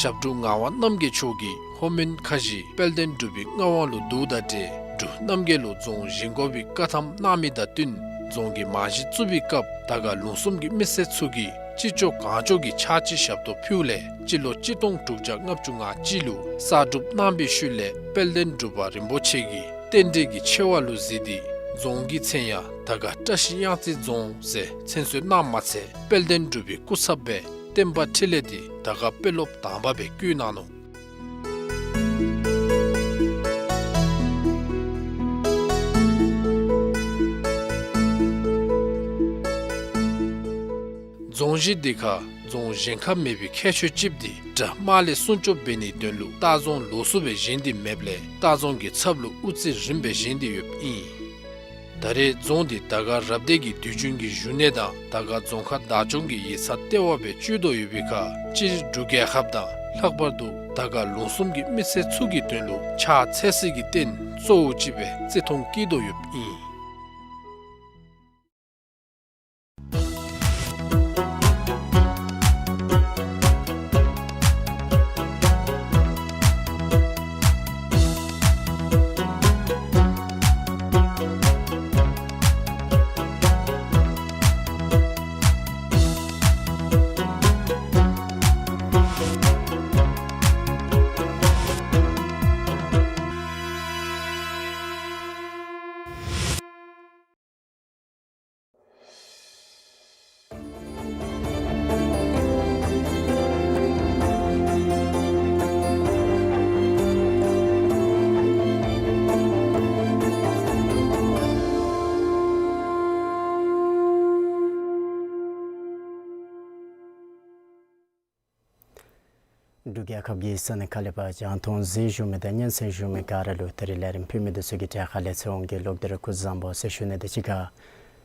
ཞབས་དྲུང་ངག་དབང་རྣམ་རྒྱལ་མཆོག་གིས་ལྷོ་མོན་ཁ་བཞི་དཔལ་ལྡན་འབྲུག་པའི་མངའ་དབང་ལུ་བསྡུཝ་ད་ཏེ་འབྲུག་རྣམ་རྒྱལ་ལུ་རྫོང་བཞེངས་དགོ་པའི་བཀའ་ཐམ་གནང་མི་དང་བསྟུན་རྫོང་གི་རྨང་གཞི་བཙུགས་པའི་སྐབས་དར་དཀར་ལུང་གསུམ་གྱི་མི་སེར་ཚུ་གིས་ཅི་ལྕོགས་གང་ལྕོགས་ཀྱིས་ཕྱག་ཕྱི་ཞབས་ཏོག་ཕུལཝ་ལས་སྤྱི་ལོ་གཅིག་སྟོང་དྲུག་བརྒྱ་ལྔ་བཅུ་ང་གཅིག་ལུ་གསར་སྒྲུབ་གནང་པའི་ཤུལ་ལས་དཔལ་ལྡན་འབྲུག་པ་རིན་པོ་ཆེ་གིས་རྟེན་འབྲེལ་གྱི་ཆེ་བ་ལུ་གཟིགས་ཏེ་རྫོང་གི་མཚན་ཡང་དར་དཀར་བཀྲ་ཤིས་གཡང་རྩེ་རྫོང་ཟེར་མཚན་གསོལ་གནངམ་མ་ཚད་དཔལ་ལྡན་འབྲུག་པའི་སྐུ་ཚབ་སྦེ་བསྟན་པ་འཕྲིན་ལས་འདི་དར་དཀར་དཔོན་སློབ་དང་པ་སྦེ་བསྐོ་གནང་ནུག། རྫོང་གཞི་འདི་ཁར་རྫོང་གཞན་ཁར་མེད་པའི་ཁྱད་ཆོས་ཅིག་འདི་དགྲ་དམག་ལས་སྲུང་སྐྱོབ་འབད་ནིའི་དོན་ལུ་ལྟ་རྫོང་ལོགས་སུ་སྦེ་བཞེངས་ཏེ་མེདཔ་ལས་ལྟ་རྫོང་གི་ཚབ་ལུ་དབུ་རྩེ་རིངམ་སྦེ་བཞེངས་ཏེ་ཡོདཔ་ཨིན། ད་རེས་རྫོང་འདི་དར་དཀར་རབ་སྡེ་གི་དུས་རྒྱུན་གྱི་བཞུགས་གནས་དང་དར་དཀར་རྫོང་ཁག་བདག་སྐྱོང་གི་ཡིག་ཚང་ལྟེ་བ་སྦེ་སྤྱོད་དོ་ཡོད་པའི་ཁར་སྤྱིར་འབྲུག་རྒྱལ་ཁབ་དང་ལྷག་པར་དུ་དར་དཀར་ལུང་གསུམ་གྱི་མི་སེར་ཚུ་གི་དོན་ལུ་ཕྱག་འཚལ་སའི་གི་རྟེན་གཙོ་བོ་ཅིག་སྦེ་བརྩི་མཐོང་བསྐྱེད་དོ་ཡོདཔ་ཨིན། འབྲུག་རྒྱལ་ཁབ་ཀྱི་ས་གནས་ཁག་ལས་ཕར་རྒྱང་མཐོང་གཟིགས་བཞུགས་མི་དང་སྙན་གསན་བཞུགས་མི་ག་ར་ལུ་ད་རིས་ལས་རིམ་ཕུལ་མི་འདི་ཚུ་གི་གྲས་ཁ་ལས་ཚེ་དབང་གིས་ལོག་སྟེ་ར་སྐུ་གཟུགས་བཟང་པོ་ཟེར་ཞུ་ནི་དང་གཅིག་ཁར་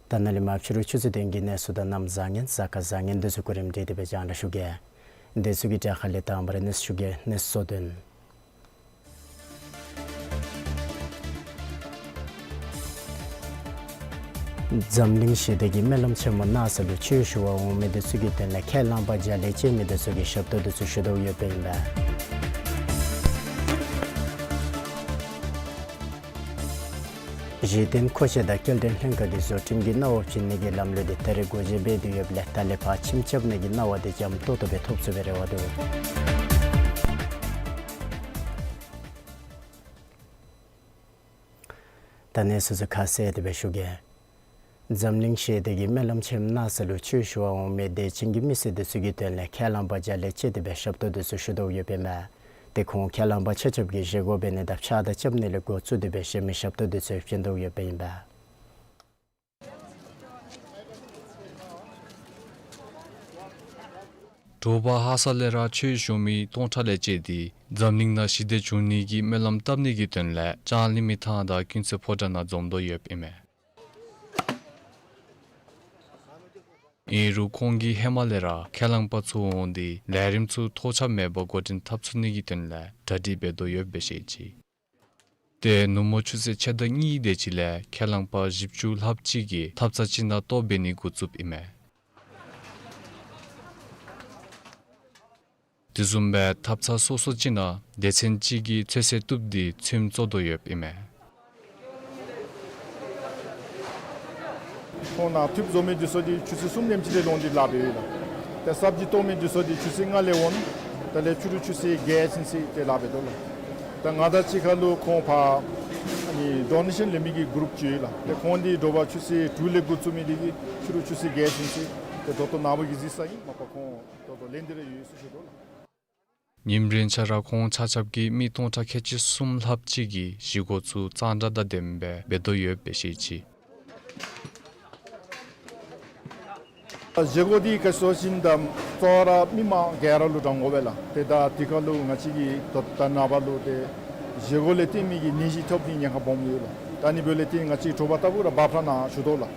ད་ནཱ་ལས་མར་ཕྱི་རུ་ཆུ་ཚོད་བདུན་གྱི་གནས་ཚུལ་དང་གནམ་བཟང་ངན་གཟའ་སྐར་བཟང་ངན་འདི་ཚུ་གོ་རིམ་སྒྲིག་སྟེ་སྦེ་རྒྱང་བསྒྲགས་ཞུ་གེ། འདི་ཚུ་གི་གྲས་ཁ་ལས་དང་པ་ར་གནས་ཚུལ་ཞུ་གེ། གནས་ཚུལ་གཙོ་དོན། འཛམ་གླིང་ཞི་བདེ་གི་སྨོན་ལམ་ཆེན་མོ་གནང་ས་ལུ་ཆོས་ཞུ་བར་འོང་མི་འདི་ཚུ་གི་དོན་ལས་ཁས་བླངས་པ་རྒྱ་ལས་བཅད་མི་འདི་ཚུ་གིས་ཞབས་ཏོག་འདི་ཚུ་ཞུ་དོ་ཡོདཔ་ཨིན་པས། གཞི་རྟེན་མཁོ་ཆས་དང་སྐྱེལ་འདྲེན་ལྷན་ཁག་གིས་བཟོ་སྐྲུན་གྱི་གནའ་བབ་བྱིན་ནི་གི་ལམ་ལུགས་འདི་ད་རེས་སྒོ་འབྱེད་འབད་དེ་ཡོདཔ་ལས་ད་ལས་ཕར་ཁྱིམ་རྐྱབ་ནི་གི་གནང་བ་འདི་འཇམ་ཏོག་ཏོ་སྦེ་ཐོབ་ཚུགས་པའི་རེ་བ་འདུག། ད་གནས་ཚུལ་ཚུ་ཁ་གསལ་དེ་སྦེ་ཞུ་གེ། འཛམ་གླིང་ཞི་བདེ་གི་སྨོན་ལམ་ཆེན་མོ་གནང་ས་ལུ་ཆོས་ཞུ་བར་འོང་མི་དད་ཅན་གྱི་མི་སེར་དེ་ཚུ་གི་དོན་ལས་ཁས་བླངས་པ་བརྒྱ་ལས་བཅད་དེ་སྦེ་ཞབས་ཏོག་དེ་ཚུ་ཞུ་དོ་ཡོདཔ་ཨིན་མས། དེ་ཁོང་ཁས་བླངས་པ་ཆ་ཁྱབ་ཀྱིས་བཞེས་སྒོ་འབད་ནི་དང་ཕྱག་དར་རྐྱབ་ནི་ལས་འགོ་བཙུགས་ཏེ་སྦེ་བཞེས་མི་ཞབས་ཏོག་དེ་ཚུ་བྱིན་དོ་ཡོདཔ་ཨིན་པས། དྲོ་པ་ཧ་སག་ལས་ར་ཆོས་ཞུ་མི་སྟོང་ཕྲག་ལས་བཅད་དེ་འཛམ་གླིང་ནང་ཞི་བདེ་འབྱུང་ནི་གི་སྨོན་ལམ་བཏབ་ནི་གི་དོན་ལས་ལྕང་གླིང་མི་ཐང་དང་ཀུན་གསལ་ཕོ་བྲང་ནང་འཛོམས་དོ་ཡོདཔ་ཨིན་མས། ཨིན་རུང་ཁོང་གིས་ཧེ་མ་ལས་ར་ཁས་བླངས་པ་ཚུ་འོང་སྟེ་ལས་རིམ་ཚུ་ཐོགས་ཆགས་མེད་པར་འགོ་འདྲེན་འཐབ་ཚུགས་ནི་གི་དོན་ལས་གྲ་སྒྲིག་འབད་དོ་ཡོདཔ་སྦེ་བཤད་ཅི། ཏེ་ནུབ་མོ་ཆུ་ཚོད་ཕྱེད་དང་གཉིས་དེ་ཅིག་ལས་ཁས་བླངས་པ་བཞི་བཅུ་ལྷགཔ་ཅིག་གིས་ཐབ་ཚང་ཅིག་ནང་ལྟོ་འབད་ནི་འགོ་བཙུགསཔ་ཨིན་མས། དེ་བཟུམ་སྦེ་ཐབ་ཚང་སོ་སོ་ཅིག་ནང་སྡེ་ཚན་ཅིག་གིས་ཚོད་བསྲེ་བཏུབ་སྟེ་ཚོདམ་བཙུགས་དོ་ཡོདཔ་ཨིན་མས། ཁོང་ནཱ་ཐུགཔ་བཟོ་མི་འདི་ཚུ་འདི་ཆུ་ཚོད་གསུམ་དེམ་ཅིག་ལས་ལོང་སྟེ་ལཱ་འབད་ཡི་ལགས། ཏེ་སབ་ཇི་བཏོག་མི་འདི་ཚུ་འདི་ཆུ་ཚོད་ལྔ་ལས་འོང་། དེ་ལས་ཕྱི་རུ་ཆུ་ཚོད་བརྒྱད་ཚུན་ཚོད་ཏེ་ལཱ་འབད་དོ་ལགས། ད་ང་དང་གཅིག་ཁར་ལུ་ཁོང་ཕར་ཨ་ནི་ཌོ་ནེ་ཤཱན་ལེན་མི་གི་གུ་རུབ་ཅིག་ཡོད་ལགས། ཏེ་ཁོང་འདི་དྲོ་པ་ཆུ་ཚོད་དྲུག་ལས་འགོ་བཙུགས་མི་འདི་གིས་ཕྱི་རུ་ཆུ་ཚོད་བརྒྱད་ཚུན་ཚོད་ཏེ་ད་ལྟོ་ནངས་པ་གི་གཟིགས་ས་ཨིན། མ་པ་ཁོང་ད་ལྟོ་ལེན་ཏེ་ར་ཡོད་ཟེར་ཞུ་དོ་ལགས། ཉིནམ་རེ་ཆ་ར་ཁོང་ཆ་ཁྱབ་ཀྱིས་མི་སྟོང་ཕྲག་ཁལ་གཅིག་གསུམ་ལྷགཔ་ཅིག་གི་བཞེས་སྒོ་ཚུ་གཙང་སྦྲ་དང་ལྡནམ་སྦེ་འབད་དོ་ཡོདཔ་སྦེ་བཤད་ཅི། བཞེས་སྒོ་འདི་ག་ཅི་ཟེར་བ་ཅིན་ད་གཙོ་བོ་ར་མི་མང་ག་ར་ལུ་དྲང་དགོ་པས་ལགས། ཏེ་ད་དེ་ཁར་ལུ་ང་བཅས་ཀྱིས་ད་ད་ནངས་པ་ལུ་ཏེ་བཞེས་སྒོ་ལས་བརྟེན་མི་གི་ནད་གཞི་ཐོབ་ནི་ཉེན་ཁ་སྦོམ་ཡོད་ལགས། ད་ཨ་ནི་འབདཝ་ལས་བརྟེན་ང་བཅས་དྲོ་པ་ལྟ་བུ་ར་འབབ་ཁྲ་ནང་བཞུགས་དོ་ལགས།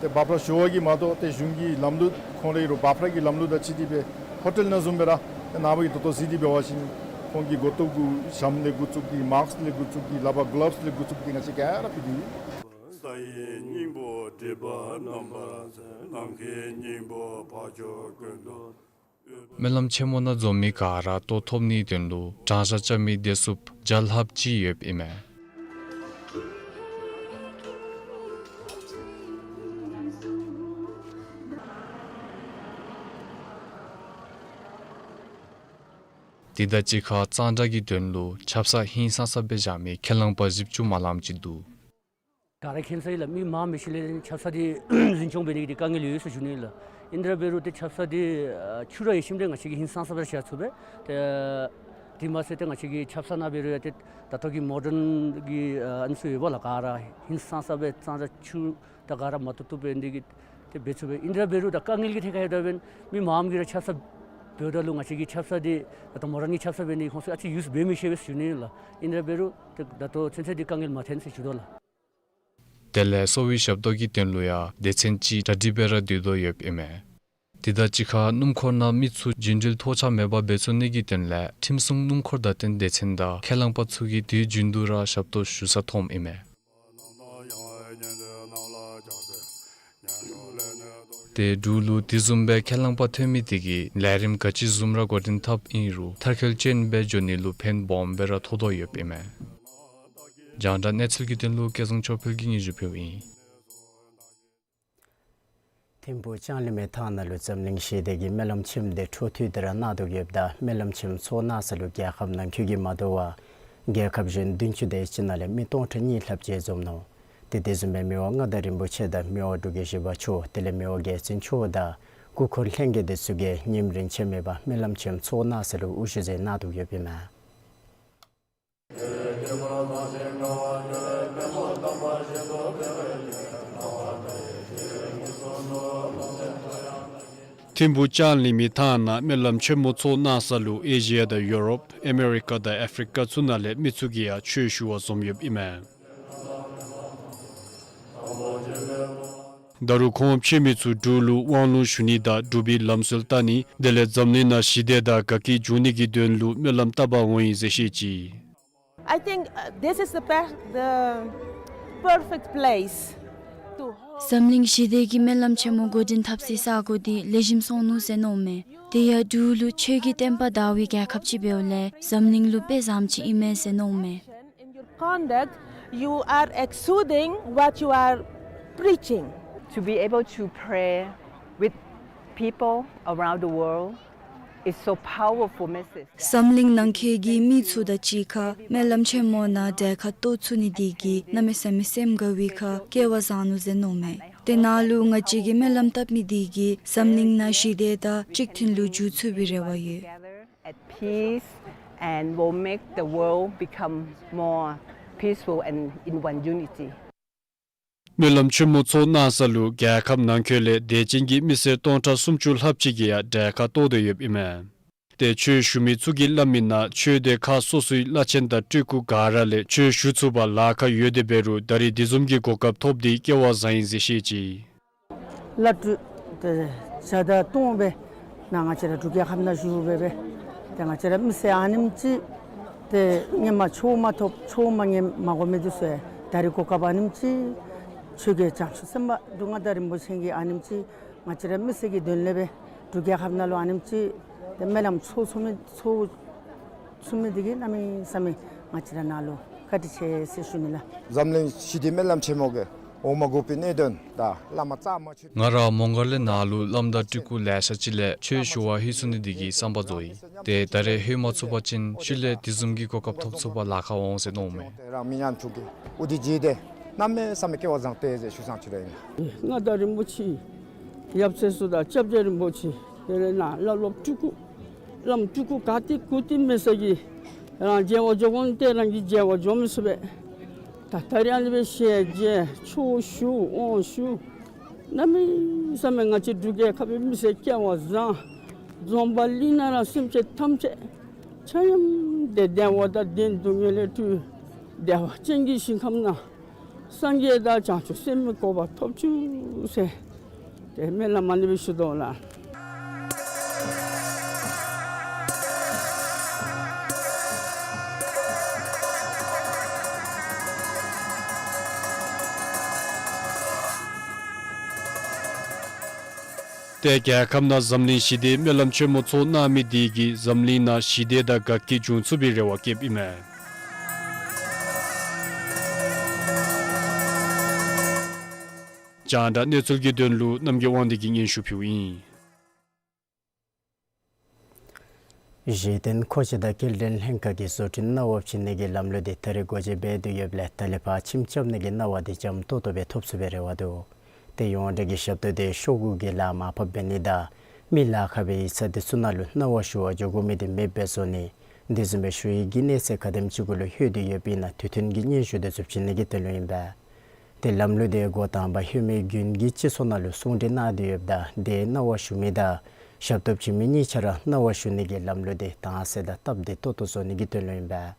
ཏེ་འབབ་ཁྲ་བཞུགས་པ་གིས་མ་གཏོགས་ཏེ་གཞུང་གི་ལམ་ལུགས་ཁོང་རའི་རུ་འབབ་ཁྲ་གི་ལམ་ལུགས་དང་འཁྲིལ་ཏེ་སྦེ་ཧོ་ཊེལ་ནང་བཟུམ་སྦེ་ར་ཏེ་ནངས་པ་གི་ད་ལྟོ་གཟིགས་ཏེ་འབད་བ་ཅིན་ཁོང་གིས་མགུ་ཏོ་གུ་ཞྭམོ་ལས་འགོ་བཙུགས་ཏེ་མཱསཀ་ལས་འགོ་བཙུགས་ཏེ་ལགཔ་གློབས་ལས་འགོ་བཙུགས་ཏེ་ང་བཅས་ག་ར་ཕུལ་ཏེ་ཡོད། ས་ཡི་སྙིང་པོ་སྒྲིབ་པ་རྣམ་པར་སེལ། ནམ་མཁའི་སྙིང་པོ་འཕགས་མཆོག་ཀུན་ཏུ། སྨོན་ལམ་ཆེན་མོ་ནང་འཛོམས་མི་ག་ར་ལྟོ་ཐོབ་ནིའི་དོན་ལུ་གྲངས་བཞག་རྐྱབ་མི་བདེ་སྲུངཔ་བརྒྱ་ལྷགཔ་ཅིག་ཡོདཔ་ཨིན་མས། དེ་དང་གཅིག་ཁར་གཙང་སྦྲ་གི་དོན་ལུ་ཆབ་གསང་ཧིང་སངས་ས་སྦེ་བཞག་མི་ཁས་བླངས་པ་བཞི་བཅུ་མ་ལངམ་ཅིག་འདུག། ག་ར་མཁྱེན་ས་ཨིན་ལགས། མི་མང་མི་ཤེས་ལས་ཆབ་གསང་འདི་འཛིན་སྐྱོང་འབད་ནི་གི་དཀའ་ངལ་ཡོད་ཟེར་ཞུ་ནི་ལགས། ཨིན་དེ་ར་འབད་རུང་ཏེ་ཆབ་གསང་འདི་ཨ་ཆུ་ར་ཡོད་ཞིནམ་ལས་ང་བཅས་ཀྱིས་ཧིང་སངས་ས་སྦེ་བཞག་ཚུགས་པས། ཏེ་དེ་མ་ཚད་ཏེ་ང་བཅས་ཀྱི་ཆབ་གསང་ནང་འབད་རུང་ཡང་ཏེ་ད་ལྟོ་གི་མོ་ཌརན་གྱི་ཨ་ཨ་ནི་ཚུ་ཡོདཔ་ལགས། ག་ར་ཧིང་སངས་ས་སྦེ་གཙང་སྦྲ་ཆུ་དང་ག་ར་མ་བཏུབ་བཏུབ་སྦེ་འདི་གིས་ཏེ་འབད་ཚུགས་པས། ཨིན་དེ་ར་འབད་རུང་ད་དཀའ་ངལ་གྱི་ཐད་ཁར་ཡོད་ད་འབདན་མི་མངམ་གིས་ར་ཆབ་གསང་འབདཝ་ད་ལུ་ང་བཅས་ཀྱི་ཆབ་གསང་འདི་ད་ལྟོ་མོ་ཌརན་གྱི་ཆབ་གསང་འབད་ནི་ཁོང་ཚུ་ཨ་ཙི་ཡུསི་འབད་མི་ཤེས་པས་ཟེར་ཞུ་ནི་ལགས། ཨིན་དེ་ར་འབད་རུང་ཏེ་ད་ལྟོ་ཚུན་ཚོད་འདི་དཀའ་ངལ་མ་ཐོན་ཟེར་ཞུ་དོ་ལགས། དེ་ལས་གསོ་བའི་ཞབས་ཏོག་གི་དོན་ལུ་ཡང་སྡེ་ཚན་ཅིག་གྲ་སྒྲིག་འབད་ར་སྡོད་དོ་ཡོདཔ་ཨིན་མས། དེ་དང་གཅིག་ཁར་སྣུམ་འཁོར་ནང་མི་ཚུ་རྒྱུན་འགྲུལ་ཐོགས་ཆགས་མེད་པར་འབད་ཚུགས་ནི་གི་དོན་ལས་ཁྲིམས་སྲུང་སྣུམ་འཁོར་བདའ་འཐེན་སྡེ་ཚན་དང་ཁས་བླངས་པ་ཚུ་གིས་དུས་རྒྱུན་དུ་ར་ཞབས་ཏོག་ཞུ་ས་མཐོངམ་ཨིན་མས། ཏེ་འབྲུག་ལུ་དེ་བཟུམ་སྦེ་ཁས་བླངས་པ་ཐོན་མི་དེ་གིས་ལས་རིམ་ག་ཅི་བཟུམ་ར་འགོ་འདྲེན་འཐབ་ཨིན་རུང་མཐར་འཁྱོལ་ཅན་སྦེ་འགྱོ་ནི་ལུ་ཕན་སྦོམ་སྦེ་ར་ཐོགས་དོ་ཡོདཔ་ཨིན་མས། རྒྱང་བསྒྲགས་གནས་ཚུལ་གྱི་དོན་ལུ་སྐལ་བཟང་ཆོས་འཕེལ་གྱིས་སྙན་ཞུ་ཕུལཝ་ཨིན། ཐིམ་ཕུག་ལྕང་གླིང་མི་ཐང་ནང་ལུ་འཛམ་གླིང་ཞི་བདེ་གི་སྨོན་ལམ་ཆེན་མོ་དེ་འཕྲོ་མཐུད་དེ་ར་གནང་དོ་ཡོདཔ་ད་སྨོན་ལམ་ཆེན་མོ་ཚོགས་གནང་ས་ལུ་རྒྱལ་ཁབ་ནང་འཁོད་ཀྱི་མ་དོ་བར་རྒྱལ་ཁབ་གཞན་བདུན་ཅུ་དེ་ཅིག་ནང་ལས་མི་སྟོང་ཕྲག་གཉིས་ལྷགཔ་ཅིག་འཛོམས་ནུག། ཏེ་དེ་བཟུམ་སྦེ་མི་དབང་མངའ་བདག་རིན་པོ་ཆེ་དང་མི་དབང་འབྲུག་རྒྱལ་བཞི་པ་མཆོག་དེ་ལས་མི་དབང་རྒྱལ་བཙུན་མཆོག་དང་སྐུ་འཁོར་ལྷན་རྒྱས་དེ་ཚུ་གིས་ཉིནམ་རིན་ཆེན་མེད་པར་སྨོན་ལམ་ཆེན་མོ་ཚོགས་གནང་ས་ལུ་དབུ་བཞུགས་མཛད་གནང་དོ་ཡོདཔ་ཨིན་མས། ཐིམ་ཕུག་ལྕང་གླིང་མི་ཐང་ནང་སྨོན་ལམ་ཆེན་མོ་ཚོགས་གནང་ས་ལུ་ཨེ་ཤི་ཡ་དང་ཡུ་རོབ་ཨ་མེ་རི་ཀ་དང་ཨ་ཕི་རི་ཀ་ཚུ་ནང་ལས་མི་ཚུ་གིས་ཡང་ཆོས་ཞུ་བར་འཛོམས་ཡོདཔ་ཨིན་མས། ད་རུང་ཁོང་ཕྱད་མི་ཚུ་འབྲུག་ལུ་དབང་ལུང་ཞུ་ནི་དང་འབྲུག་པའི་ལམ་སྲོལ་བལྟ་ནི་དེ་ལས་འཛམ་གླིང་ནང་ཞི་བདེ་དང་དགའ་སྐྱིད་འབྱུང་ནི་གི་དོན་ལུ་སྨོན་ལམ་བཏབ་པར་འོང་ཡི་ཟེར་བཤད་ཅི། I think, uh, this is the best, the perfect place to hold. འཛམ་གླིང་ཞི་བདེ་གི་སྨོན་ལམ་ཆེན་མོ་འགོ་འདྲེན་འཐབ་སའི་ས་སྒོ་འདི་ལེགས་ཤོམ་སོང་ནུག་ཟེར་མནོཝ་མས། དེ་ཡང་འབྲུག་ལུ་ཆོས་ཀྱི་བསྟན་པ་དར་བའི་རྒྱལ་ཁབ་ཅིག་འབདཝ་ལས་འཛམ་གླིང་ལུ་དཔེ་བཟངམ་ཅིག་ཨིན་མས་ཟེར་མནོཝ་མས། In your conduct, you are exuding what you are preaching. To be able to pray with people around the world, It's so powerful message. འཛམ་གླིང་ནང་འཁོད་ཀྱི་མི་ཚུ་དང་གཅིག་ཁར་སྨོན་ལམ་ཆེན་མོ་ནང་གྲལ་ཁར་གཏོགས་ཚུགས་ནི་དེ་གིས་གནམ་མེད་ས་མེད་སེམས་དགའ་བའི་ཁར་སྐལ་བ་བཟང་ནུག་ཟེར་མནོཝ་མས། དེ་ནང་ལུ་ང་བཅས་ཀྱིས་སྨོན་ལམ་བཏབ་མི་དེ་གིས་འཛམ་གླིང་ནང་ཞི་བདེ་དང་གཅིག་མཐུན་ལུ་འགྱུར་ཚུགས་པའི་རེ་བ་ཡོད། At peace and will make the world become more peaceful and in one unity. སྨོན་ལམ་ཆེན་མོ་ཚོགས་གནང་ས་ལུ་རྒྱལ་ཁབ་ནང་འཁོད་ལས་དད་ཅན་གྱི་མི་སེར་སྟོང་ཕྲག་སུམ་ཅུ་ལྷགཔ་ཅིག་གིས་ཡང་གྲལ་ཁར་གཏོགས་ཏེ་ཡོདཔ་ཨིན་མས། ཏེ་ཆོས་ཞུ་མི་ཚུ་གིས་སླབ་མིའི་ནང་ཆོས་སྡེ་ཁག་སོ་སོའི་བླ་ཆེན་དང་སྤྲུལ་སྐུ་ག་ར་ལས་ཆོས་ཞུ་ཚུགས་པར་ལཱ་ཁག་ཡོད་དེ་འབད་རུང་ད་རིས་དེ་བཟུམ་གྱི་གོ་སྐབས་ཐོབ་སྟེ་སྐལ་བ་བཟང་ཡི་ཟེར་བཤད་ཅི། བླ་སྤྲུལ་ཏེ་བརྒྱ་དང་སྟོང་སྦེ་ནཱ་ང་བཅས་ར་འབྲུག་རྒྱལ་ཁབ་ནང་བཞུགས་སྦེ་སྦེ་ཏེ་ང་བཅས་ར་མི་སེར་ཨ་ནེམ་ཅིག་ཏེ་སྔོན་མ་ཆོས་མ་ཐོབ་ཆོས་མ་ཉན་མ་གོ་མི་འདི་ཚུ་ཡང་ད་རིས་གོ་སྐབས་ཨ་ནེམ་ཅིག་ཆོས་རྒྱལ་བྱང་ཆུབ་སེམས་དཔའ་འབྲུག་མངའ་བདག་རིན་པོ་ཆེ་གིས་ཨ་ནེམ་ཅིག་ང་བཅས་ར་མི་སེར་གྱི་དོན་ལས་སྦེ་འབྲུག་རྒྱལ་ཁབ་ནང་ལུ་ཨ་ནེམ་ཅིག་ཏེ་སྨོན་ལམ་ཚོགས་ཚུགས་མི་ཚོགས་ཚུགས་མི་དེ་གིས་གནམ་མེད་ས་མེད་ང་བཅས་ར་ནཱ་ལུ་བཀའ་དྲིན་ཆེ་ཟེར་ཞུ་ནི་ལགས། འཛམ་གླིང་ཞི་བདེ་སྨོན་ལམ་ཆེན་མོ་གི་འོག་མ་འགོ་པའི་གནད་དོན་དང་བླ་མ་གཙང་མ་ཆོས། ང་ར་མོང་སྒར་ལས་ནཱ་ལུ་བླམ་དང་སྤྲུལ་སྐུ་ལེ་ཤ་ཅིག་ལས་ཆོས་ཞུ་བར་ལྷོད་ཚུགས་ནི་དེ་གིས་བསམ་པ་རྫོགས་ཡི། ཏེ་ད་རེས་ལྷོད་མ་ཚུགས་པ་ཅིན་ཤུལ་ལས་དེ་བཟུམ་གྱི་གོ་སྐབས་ཐོབ་ཚུགས་པར་ལཱ་ཁག་འོང་ཟེར་མནོཝ་མས། རང་མི་ཉམ་ཆུང་གི་འོ་དེ་བརྒྱུད་དེ་གནམ་མེད་ས་མེད་སྐལ་བ་བཟང་སྟེ་ཟེར་ཞུ་བཟང་ཅི་ར་ཨིན། མངའ་བདག་རིན་པོ་ཆེ་ཡབ་སྲས་ཚུ་དང་སྐྱབས་རྗེ་རིན་པོ་ཆེ་དེ་ལས་ནཱ་བླ་སློབ་སྤྲུལ་སྐུ་བླམ་སྤྲུལ་སྐུ་ག་ཏེ་གུ་ཏེ་མེད་ས་གི་རང་མཇལ་བར་འགྱོ་དགོ་ནི་ཏེ་རང་གིས་མཇལ་བར་འགྱོ་མི་ཚུགས་པས། ད་ད་རིས་ཨ་ནི་སྦེ་ཞལ་མཇལ་ཆོས་ཞུ་དབང་ཞུ་གནམ་མེད་ས་མེད་ང་བཅས་འབྲུག་རྒྱལ་ཁབ་པའི་མི་སེར་སྐལ་བ་བཟང་། འཛོམས་པ་གླིང་ནང་ར་སེམས་ཅན་ཐམས་ཅད་ཆ་མཉམ་དེ་བདེ་བ་དང་ལྡན་སྡུག་བསྔལ་ལས་གྲོལ་བདེ་བ་ཅན་གྱི་ཞིང་ཁམས་ནང་སངས་རྒྱས་དང་བྱང་ཆུབ་སེམས་དཔའི་གོ་འཕང་ཐོབ་བཅུག་ཟེར་ཏེ་སྨོན་ལམ་ཨ་ནི་སྦེ་ཞུ་དོ་ལགས། ཏེ་རྒྱལ་ཁབ་ནང་འཛམ་གླིང་ཞི་བདེའི་སྨོན་ལམ་ཆེན་མོ་ཚོགས་གནང་མི་དེ་གིས་འཛམ་གླིང་ནང་ཞི་བདེ་དང་དགའ་སྐྱིད་འབྱུང་ཚུགས་པའི་རེ་བ་བསྐྱེདཔ་ཨིན་མས། རྒྱང་བསྒྲགས་གནས་ཚུལ་གྱི་དོན་ལུ་རྣམ་རྒྱལ་དབང་འདུས་ཀྱིས་སྙན་ཞུ་ཕུལཝ་ཨིན། གཞི་རྟེན་མཁོ་ཆས་དང་སྐྱེལ་འདྲེན་ལྷན་ཁག་གིས་བཟོ་སྐྲུན་གནང་བ་བྱིན་ནི་གི་ལམ་ལུགས་དེ་ད་རེས་སྒོ་འབྱེད་འབད་དེ་ཡོདཔ་ལས་ད་ལས་ཕར་ཁྱིམ་རྐྱབ་ནི་གི་གནང་བ་དེ་འཇམ་ཏོག་ཏོ་སྦེ་ཐོབ་ཚུགས་པའི་རེ་བ་འདུག། ཏེ་ཡོངས་འབྲེལ་གྱི་ཞབས་ཏོག་དེ་ཤོག་གུ་གི་ལཱ་མར་ཕབ་འབད་ནི་དང་མི་ལཱ་ཁག་པའི་ཡིག་ཚང་དེ་ཚུ་ནང་ལུ་གནང་བ་ཞུ་བར་འགྱོ་དགོ་མི་དེ་མེདཔ་སྦེ་བཟོ་ནི། དེ་བཟུམ་སྦེ་ཞུ་ཡིག་གི་གནས་ཚད་ག་དེམ་ཅིག་གུ་ལུ་ལྷོད་དེ་ཡོདཔ་ཨིན་ན་དུས་མཐུན་གྱི་སྙན་ཞུ་དེ་ཚུ་བྱིན་ནི་གི་དོན་ལུ་ཨིན་པས། ཏེ་ལམ་ལུགས་དེ་འགོ་དང་པ་ལྷོད་མི་དགོན་གྱི་སྤྱི་ཚོགས་ནང་ལུ་གསུང་གྲོས་གནང་སྟེ་ཡོདཔ་ད་དེ་གནང་བ་ཞུ་མི་དང་ཞབས་ཏོག་བྱིན་མི་གཉིས་ཆ་ར་གནང་བ་ཞུ་ནི་གི་ལམ་ལུགས་དེ་དྭངས་གསལ་དང་སྟབས་བདེ་ཏོག་ཏོ་བཟོ་ནི་གི་དོན་ལུ་ཨིན་པས།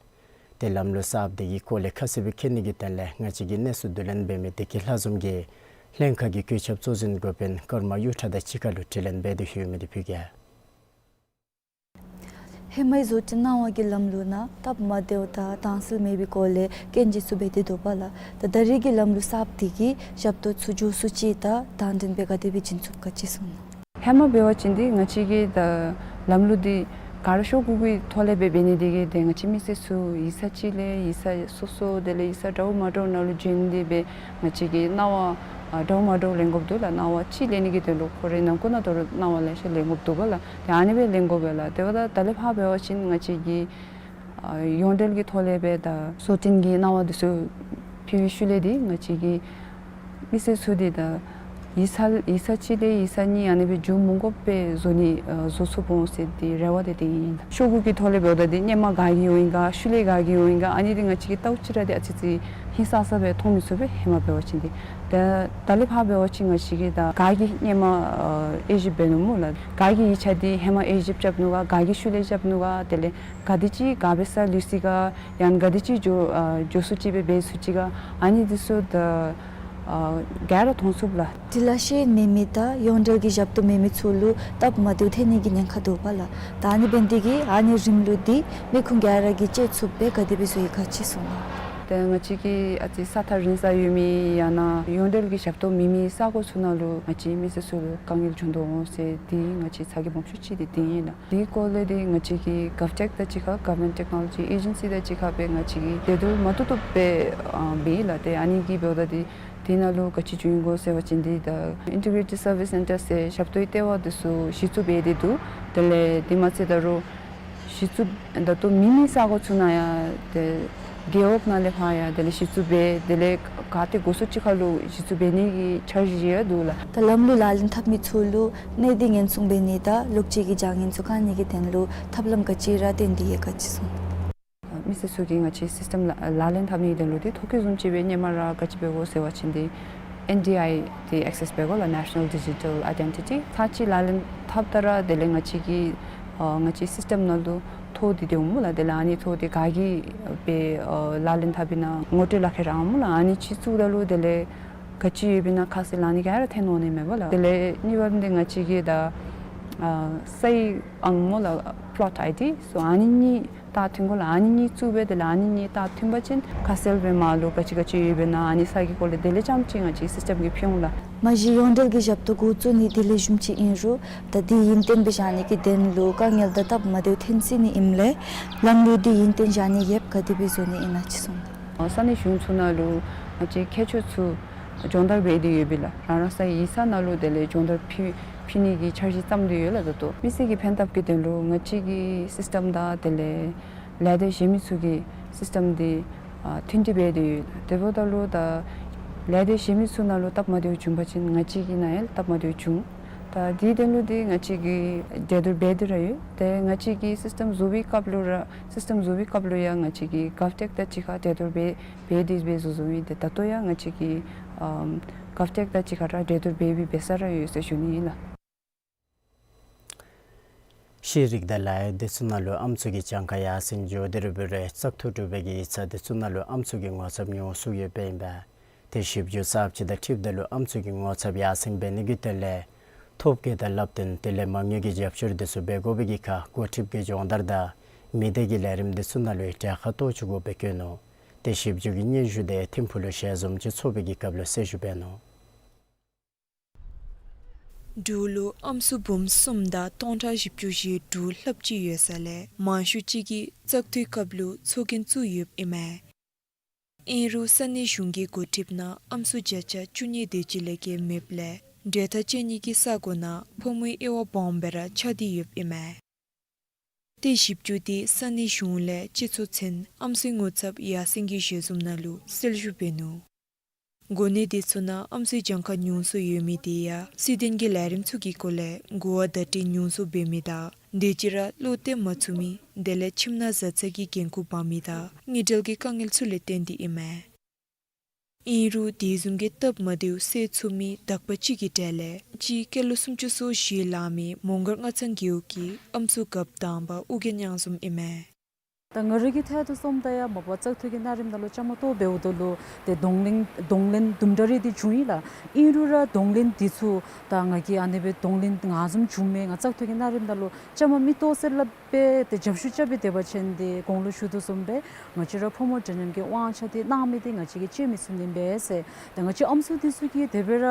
ཏེ་ལམ་ལུགས་གསརཔ་དེ་གི་སྐོར་ལས་ཁ་གསལ་སྦེ་མཁྱེན་ནི་གི་དོན་ལས་ང་བཅས་ཀྱི་གནས་ཚུལ་བསྡུ་ལེན་འབད་མི་བདེ་སྐྱིད་ལྷ་འཛོམས་ཀྱིས་ལྷན་ཁག་གི་བཀོད་ཁྱབ་གཙོ་འཛིན་འགོ་དཔོན་ཀརྨ་གཡུ་ཁྲ་དང་གཅིག་ཁར་ལུ་དྲི་ལན་འབད་དེ་ལྷོད་མི་དེ་ཕུལ་གེ། ཧེ་མའི་བཟོ་སྐྲུན་གནང་བ་གི་ལམ་ལུགས་ནང་སྟབས་མ་བདེཝ་དང་དྭངས་གསལ་མེད་པའི་སྐོར་ལས་སྐྱོན་བརྗོད་ཚུ་འབད་དེ་འདུག་པ་ལགས། ད་ད་རེས་ཀྱི་ལམ་ལུགས་གསརཔ་དེ་གིས་ཞབས་ཏོག་ཚུ་མགྱོགས་སུ་ཅིག་དང་དང་འདོན་འབད་ག་དེ་སྦེ་བྱིན་ཚུགས་ག་ཅིག་གསུང་གནང་། ཧེ་མ་འབད་བ་ཅིན་འདི་ང་བཅས་ཀྱི་ད་ལམ་ལུགས་འདི་ག་ར་ཤོག་གུ་གི་ཐོག་ལས་སྦེ་འབད་ནི་དེ་གིས་ཏེ་ང་བཅས་མི་སེར་ཚུ་ཡིག་ཚང་ཅིག་ལས་ཡིག་ཚང་སོ་སོ་དེ་ལས་ཡིག་ཚང་འདྲཝ་མ་འདྲཝ་ནང་ལུ་བྱོན་ཏེ་སྦེ་ང་བཅས་ཀྱི་གནང་བ་ཨ་འདྲཝ་མ་འདྲཝ་ལེན་དགོཔ་འདུག་ལགས། གནང་བ་ཅིག་ལེན་ནི་གི་དོན་ལུ་ཁོ་རའི་ནང་ཁོ་ན་དོ་རུང་གནང་བ་ལེ་ཤ་ལེན་དགོཔ་འདུག་པ་ལགས། ཏེ་ཨ་ནི་སྦེ་ལེན་དགོ་པས་ལགས། དེ་འབདཝ་ད་ད་ལས་ཕར་འབད་བ་ཅིན་ང་བཅས་ཀྱི་ཨ་ཡོངས་འབྲེལ་གྱི་ཐོག་ལས་སྦེ་ད་བཟོ་སྐྲུན་གྱི་གནང་བ་དེ་ཚུ་ཕུལ་བའི་ཤུལ་ལས་འདི་ང་བཅས་ཀྱི་མི་སེར་ཚུ་འདི་ད་ཡིག་ཚང་ཡིག་ཚང་གཅིག་ལས་ཡིག་ཚང་གཉིས་ཨ་ནི་སྦེ་འགྱོ་མི་དགོཔ་སྦེ་བཟོ་ནི་ཨ་བཟོ་ཚུགས་འོང་ཟེར་ཏེ་རེ་བ་དེ་དེ་ཨིན། ཤོག་གུ་གི་ཐོག་ལས་འབདཝ་ད་འདི་སྔོན་མ་ག་གི་འོང་ཡི་ག་ཤུལ་ལས་ག་གི་འོང་ཡི་ག་ཨ་ནི་འདི་ང་བཅས་ཀྱིས་ལྟཝ་ཅིག་ར་འདི་ཨ་ཙི་ཙི་ཧིང་སངས་ས་སྦེ་མཐོང་མི་ཚུགས་པས། ཧེ་མ་འབད་བ་ཅིན་འདི་ད་ད་ལས་ཕར་འབད་བ་ཅིན་ང་བཅས་ཀྱིས་ད་ག་གིས་སྔོན་མ་ཨ་དབྱེ་ཞིབ་འབད་ནུག་སྨོ་ལགས། ག་གི་ཡིག་ཆ་འདི་ཧེ་མ་དབྱེ་ཞིབ་རྐྱབ་ནུག་ག་ག་གིས་ཤུལ་ལས་རྐྱབ་ནུག་ག་དེ་ལས་ག་དེ་ཅིག་ག་འབད་སར་ལུས་ཅི་ག་ཡང་ག་དེ་ཅིག་མགྱོགས་ཨ་མགྱོགས་སུ་ཅིག་སྦེ་འབད་ཚུགས་ཅི་ག་ཨ་ནི་འདི་ཚུ་ད་ཨ་ག་ར་མཐོང་ཚུགས་ལགས། འདི་ལག་ཤེས་མེད་མི་དང་ཡོངས་འབྲེལ་གྱི་ཞབས་ཏོག་མེད་མི་ཚུ་ལུ་སྟབས་མ་བདེཝ་ཐོན་ནི་གི་ཉེན་ཁ་འདུག་པ་ལགས། ད་ཨ་ནི་འབད་ནི་དེ་གིས་ཨ་ནི་རིམ་ལུགས་འདི་མི་ཁུངས་ག་ར་གིས་སྤྱོད་ཚུགསཔ་སྦེ་ག་དེ་སྦེ་བཟོ་ཡི་ག་ཅིག་གསུང་གནང་། ཏེ་ང་བཅས་ཀྱི་ཨ་ཙི་ས་ཐག་རིང་ས་ཡོད་མི་ཡང་ན་ཡོངས་འབྲེལ་གྱི་ཞབས་ཏོག་མེད་མི་ས་གོ་ཚུ་ནང་ལུ་ང་བཅས་མི་སེར་ཚུ་ལུ་དཀའ་ངལ་བྱུང་དོ་འོང་ཟེར་འདི་ང་བཅས་ཚ་གྱང་སྦོམ་ཤོས་ཅིག་འདི་འདི་ཨིན་ལགས། དེའི་སྐོར་ལས་འདི་ང་བཅས་ཀྱི་GovTech དང་གཅིག་ཁར་Government Technology Agency དང་གཅིག་ཁར་སྦེ་ང་བཅས་ཀྱིས་འབྲེལ་བསྟུན་མ་བཏུབ་བཏུབ་སྦེ་ཨ་འབད་ཡི་ལགས། ཏེ་ཨ་ནི་གིས་འབདཝ་ད་འདི་དེ་ནང་ལུ་ག་ཅི་བྱུང་ཡི་གོ་ཟེར་བ་ཅིན་འདི་ད་Integrated Service Centre ཟེར་ཞབས་ཏོག་གི་ལྟེ་བ་འདི་ཚུ་གཞི་བཙུགས་འབད་དེ་འདུག། དེ་ལས་དེ་མ་ཚད་ད་རུང་གཞི་བཙུགས་ད་ལྟོ་མེད་མི་ས་གོ་ཚུ་ནང་ཡང་ཏེ་རྒེད་འོག་ནང་ལས་ཕར་ཡང་དེ་ལས་གཞི་བཙུགས་འབད་དེ་ལས་ག་ཏེ་དགོ་ས་ཅིག་ཁར་ལུ་གཞི་བཙུགས་འབད་ནི་གི་འཆར་གཞི་ཡང་འདུག་ལགས། ད་ལམ་ལུགས་ལག་ལེན་འཐབ་མི་ཚུ་ལུ་གནས་སྡུད་ཉེན་སྲུང་འབད་ནི་དང་གློག་ཆས་ཀྱི་བྱང་ཉེན་ཚུ་བཀག་ནི་གི་དོན་ལུ་ཐབས་ལམ་ག་ཅི་ར་བཏོན་ཏེ་ཡོད་ག་ཅི་གསུངས། མི་སེར་ཚུ་གིས་ང་བཅས་སིསི་ཊེམ་ལག་ལག་ལེན་འཐབ་ནི་གི་དོན་ལུ་འདི་ཐོ་བཀོད་བཟུམ་ཅིག་སྦེ་སྔོན་མ་ར་ག་ཅི་འབད་དགོ་ཟེར་བ་ཅིན་འདི་ཨེན་ཌི་ཨའི་འདི་ཨེག་སེས་འབད་དགོ་ལགས། National Digital Identity ཚར་གཅིག་ལག་ལེན་འཐབ་ད་ར་དེ་ལས་ང་བཅས་ཀྱི་ཨ་ང་བཅས་སིསི་ཊེམ་ནང་ལུ་ཐོ་འདི་འདི་འོང་སྨོ་ལགས། དེ་ལས་ཨ་ནི་ཐོ་འདི་ག་གིས་སྦེ་ཨ་ལག་ལེན་འཐབ་ཨིན་ན་ངོ་སྤྲོད་ལག་ཁྱེར་ར་འོང་སྨོ་ལགས། ཨ་ནི་ཅིག་བཙུགས་ད་ལུ་དེ་ལས་ག་ཅི་ཡོདཔ་ཨིན་ན་ཁ་གསལ་ལགས་ཨ་ནི་ག་ར་ཐོན་འོང་ནི་མས་སྨོ་ལགས། དེ་ལས་གཉིས་པ་འདི་ང་བཅས་ཀྱི་ད་ཨ་སའི་ཨང་སྨོ་ལགས། Plot ID སོ་ཨ་ནི་གཉིས་རྟགས་ཐོན་དགོ་ལགས། ཨ་ནི་གཉིས་བཙུགས་སྦེ་དེ་ལས་ཨ་ནི་གཉིས་རྟགས་ཐོན་པ་ཅིན་ཁ་གསལ་སྦེ་མར་ལུ་ག་ཅི་ག་ཅི་ཡོདཔ་ཨིན་ན་ཨ་ནི་ས་གི་སྐོར་ལས་དེ་ལས་རྐྱངམ་ཅིག་ང་བཅས་སིསི་ཊེམ་གྱིས་ཕུལ་འོང་ལགས། མ་གཞི་ཡོངས་འབྲེལ་གྱི་ཞབས་ཏོག་འགོ་བཙུགས་ནི་དེ་ལེགས་ཤོམ་ཅིག་ཨིན་རུང་ད་འདི་ཡུན་བརྟན་སྦེ་བཞག་ནི་གི་དོན་ལུ་དཀའ་ངལ་དང་སྟབས་མ་བདེཝ་ཐོན་སྲིད་ནི་ཨིནམ་ལས་ལམ་ལུགས་འདི་ཡུན་བརྟན་བཞག་ནི་ཡོདཔ་ག་དེ་སྦེ་བཟོ་ནི་ཨིན་ན་ཅིག་གསུངས། ཨ་ས་གནས་གཞུང་ཚུ་ནང་ལུ་ང་བཅས་མཁས་མཆོག་ཚུ་སྦྱོང་བརྡར་འབད་དེ་ཡོདཔ་ཨིན་ལགས། རང་རང་སོའི་ཡིག་ཚང་ནང་ལུ་དེ་ལས་སྦྱོང་བརྡར་ཕུལ་ཕུལ་ནི་གི་འཆར་གཞི་བརྩམས་ཏེ་ཡོད་ལགས། ད་ལྟོ་མི་སེར་གྱི་ཕན་ཐབས་ཀྱི་དོན་ལུ་ང་བཅས་ཀྱི་སིསི་ཊེམ་དང་དེ་ལས་ལས་སྡེ་གཞན་མི་ཚུ་གི་སིསི་ཊེམ་འདི་ཨ་མཐུན་སྒྲིག་འབད་དེ་ཡོད། དེ་འབདཝ་ད་ལུ་ད་ལས་སྡེ་གཞན་མི་ཚུ་ནང་ལུ་སྟབས་མ་བདེཝ་བྱུང་པ་ཅིན་ང་བཅས་ཀྱི་ནང་ཡང་སྟབས་མ་བདེཝ་བྱུང་། ད་དེའི་དོན་ལུ་འདི་ང་བཅས་ཀྱིས་གྲོས་བསྡུར་འབད་དེ་ར་ཡོད། ཏེ་ང་བཅས་ཀྱི་སིསི་ཊེམ་བཟོ་བའི་སྐབས་ལུ་ར་སིསི་ཊེམ་བཟོ་བའི་སྐབས་ལུ་ཡང་ང་བཅས་ཀྱིས་གཱབ་ཊེཀ་དང་གཅིག་ཁར་གྲོས་བསྡུར་འབད་འབད་དེ་སྦེ་བཟོ་བཟོཝ་ཨིན། ཏེ་ད་ལྟོ་ཡང་ང་བཅས་ཀྱིས་ཨམ་གཱབ་ཊེཀ་དང་གཅིག་ཁར་ར་གྲོས་བསྡུར་འབད་འབད་འབད་ས་ར་ཡོད་ཟེར་ཞུ་ནི་ཨིན་ལགས། ཤེས་རིག་དང་ལཱ་གཡོག་འདི་ཚུ་ནང་ལུ་ཨམ་སྲུ་གི་གྱངས་ཁ་ཡར་སེང་འགྱོ་དེ་རུ་འབད་རུང་བཙག་འཐུ་གྲུབ་པའི་གི་ཡིག་ཚང་འདི་ཚུ་ནང་ལུ་ཨམ་སྲུ་གི་ངོ་ཚབ་ཉུང་སུ་ཡོདཔ་ཨིན་པས། ཏེ་ཞིབ་འཇུག་གསརཔ་ཅིག་དང་འཁྲིལཝ་ད་ལུ་ཨམ་སྲུ་གི་ངོ་ཚབ་ཡར་སེང་འབད་ནི་གི་དོན་ལས་ཐོབ་སྐལ་དང་བསླབ་སྟོན་དེ་ལས་མ་དངུལ་གྱི་རྒྱབ་སྐྱོར་འདི་ཚུ་འབད་དགོ་པའི་གི་ཁར་འགོ་ཁྲིདཔ་གི་སྦྱོང་བརྡར་དང་མི་སྡེ་གི་ལས་རིམ་འདི་ཚུ་ནང་ལུ་གྲལ་ཁར་གཏོགས་བཅུག་དགོ་པའི་བཀོད་ནུག། ཏེ་ཞིབ་འཇུག་གི་སྙན་ཞུ་འདི་ཐིམ་ཕུག་ལུ་ཞལ་འཛོམས་ཅིག་ཚོགས་པའི་གི་སྐབས་ལུ་གསལ་ཞུ་འབད་ནུག། འབྲུག་ལུ་ཨམ་སྲུ་འབུམ་གསུམ་དང་སྟོང་ཕྲག་བཞི་བཅུ་ཞེ་དྲུག་ལྷགཔ་ཅིག་ཡོད་ས་ལས་མང་ཤོས་ཅིག་གིས་བཙག་འཐུའི་སྐབས་ལུ་ཚོགས་རྒྱན་བཙུགས་ཡོདཔ་ཨིན་མས། ཨིན་རུང་ས་གནས་གཞུང་གི་འགོ་ཁྲིདཔ་ནང་ཨམ་སྲུ་བརྒྱ་ཆ་བཅུ་གཉིས་དེ་ཅིག་ལས་བརྒལ་མེདཔ་ལས་གྲལ་མཐའ་བཅད་ནི་གི་ས་གོ་ནང་ཕོ་མོའི་དབྱེ་བ་སྦོམ་སྦེ་ར་ཆགས་ཏེ་ཡོདཔ་ཨིན་མས། ཏེ་ཞིབ་འཇུག་འདི་ས་གནས་གཞུང་ལས་སྤྱི་ཚོགས་ཚན་ཨམ་སྲུའི་ངོ་ཚབ་ཡར་སེང་གི་ཞལ་འཛོམས་ནང་ལུ་གསལ་ཞུ་འབད་ནུག། གོ་གནས་འདི་ཚུ་ནང་ཨམ་སྲུའི་གྱངས་ཁ་ཉུང་སུ་ཡོད་མི་འདི་ཡང་སྲིད་དོན་གྱི་ལས་རིམ་ཚུ་གི་སྐོར་ལས་གོ་བ་བརྡ་སྤྲོད་ཉུང་སུ་འབད་མི་དང་དེ་ཅིག་ར་བློ་གཏད་མ་ཚུགས་མི་དེ་ལས་ཁྱིམ་ནང་བཟའ་ཚང་གི་འགན་ཁུར་འབག་མི་དང་དངུལ་འབྲེལ་གྱི་དཀའ་ངལ་ཚུ་ལས་བརྟེན་ཏེ་ཨིན་མས། ཨིན་རུང་དེ་བཟུམ་གྱི་སྟབས་མ་བདེཝ་སེལ་ཚུགས་མི་དག་པ་ཅིག་གི་གྲས་ལས་གཅིག་སྐྱེས་ལོ་སུམ་ཅུ་སོ་བཞི་ལང་མི་མོང་སྒར་སྔ་ཚང་རྒེད་འོག་གི་ཨམ་སྲུ་རྒཔོ་དང་པ་ཨོ་རྒྱན་གཡང་འཛོམས་ཨིན་མས། ད་ང་རའི་གི་ཐད་དུ་སོངམ་ད་ཡང་མ་པ་བཙག་འཐུ་གི་གནའ་རིམ་ནང་ལུ་བཅའ་མར་གཏོགས་འབདཝ་ད་ལུ་ཏེ་གདོང་ལེན་གདོང་ལེན་དུམ་གྲ་རེ་འདི་བྱུང་ཡི་ལགས། ཨིན་རུང་ར་གདོང་ལེན་འདི་ཚུ་ད་ང་གིས་ཨ་ནི་སྦེ་གདོང་ལེན་ང་བཟུམ་བྱུང་མས། ང་བཙག་འཐུ་གི་གནའ་རིམ་ནང་ལུ་བཅའ་མར་མི་གཏོགས་ཟེར་སླབ་སྦེ་ཏེ་རྒྱབ་བཤུད་རྐྱབ་སྦེ་སྡོད་པ་ཅིན་ཏེ་གོང་ལུ་ཞུ་དོ་བཟུམ་སྦེ་ང་བཅས་ར་ཕོ་མོ་འདྲ་མཉམ་གྱི་དབང་ཆ་འདི་གནང་མི་འདི་ང་བཅས་ཀྱིས་སྤྱོད་མི་ཚུགས་ནི་ཨིན་པས་ཟེར། ད་ང་བཅས་ཨམ་སྲུ་འདི་ཚུ་གིས་དེ་སྦེ་ར་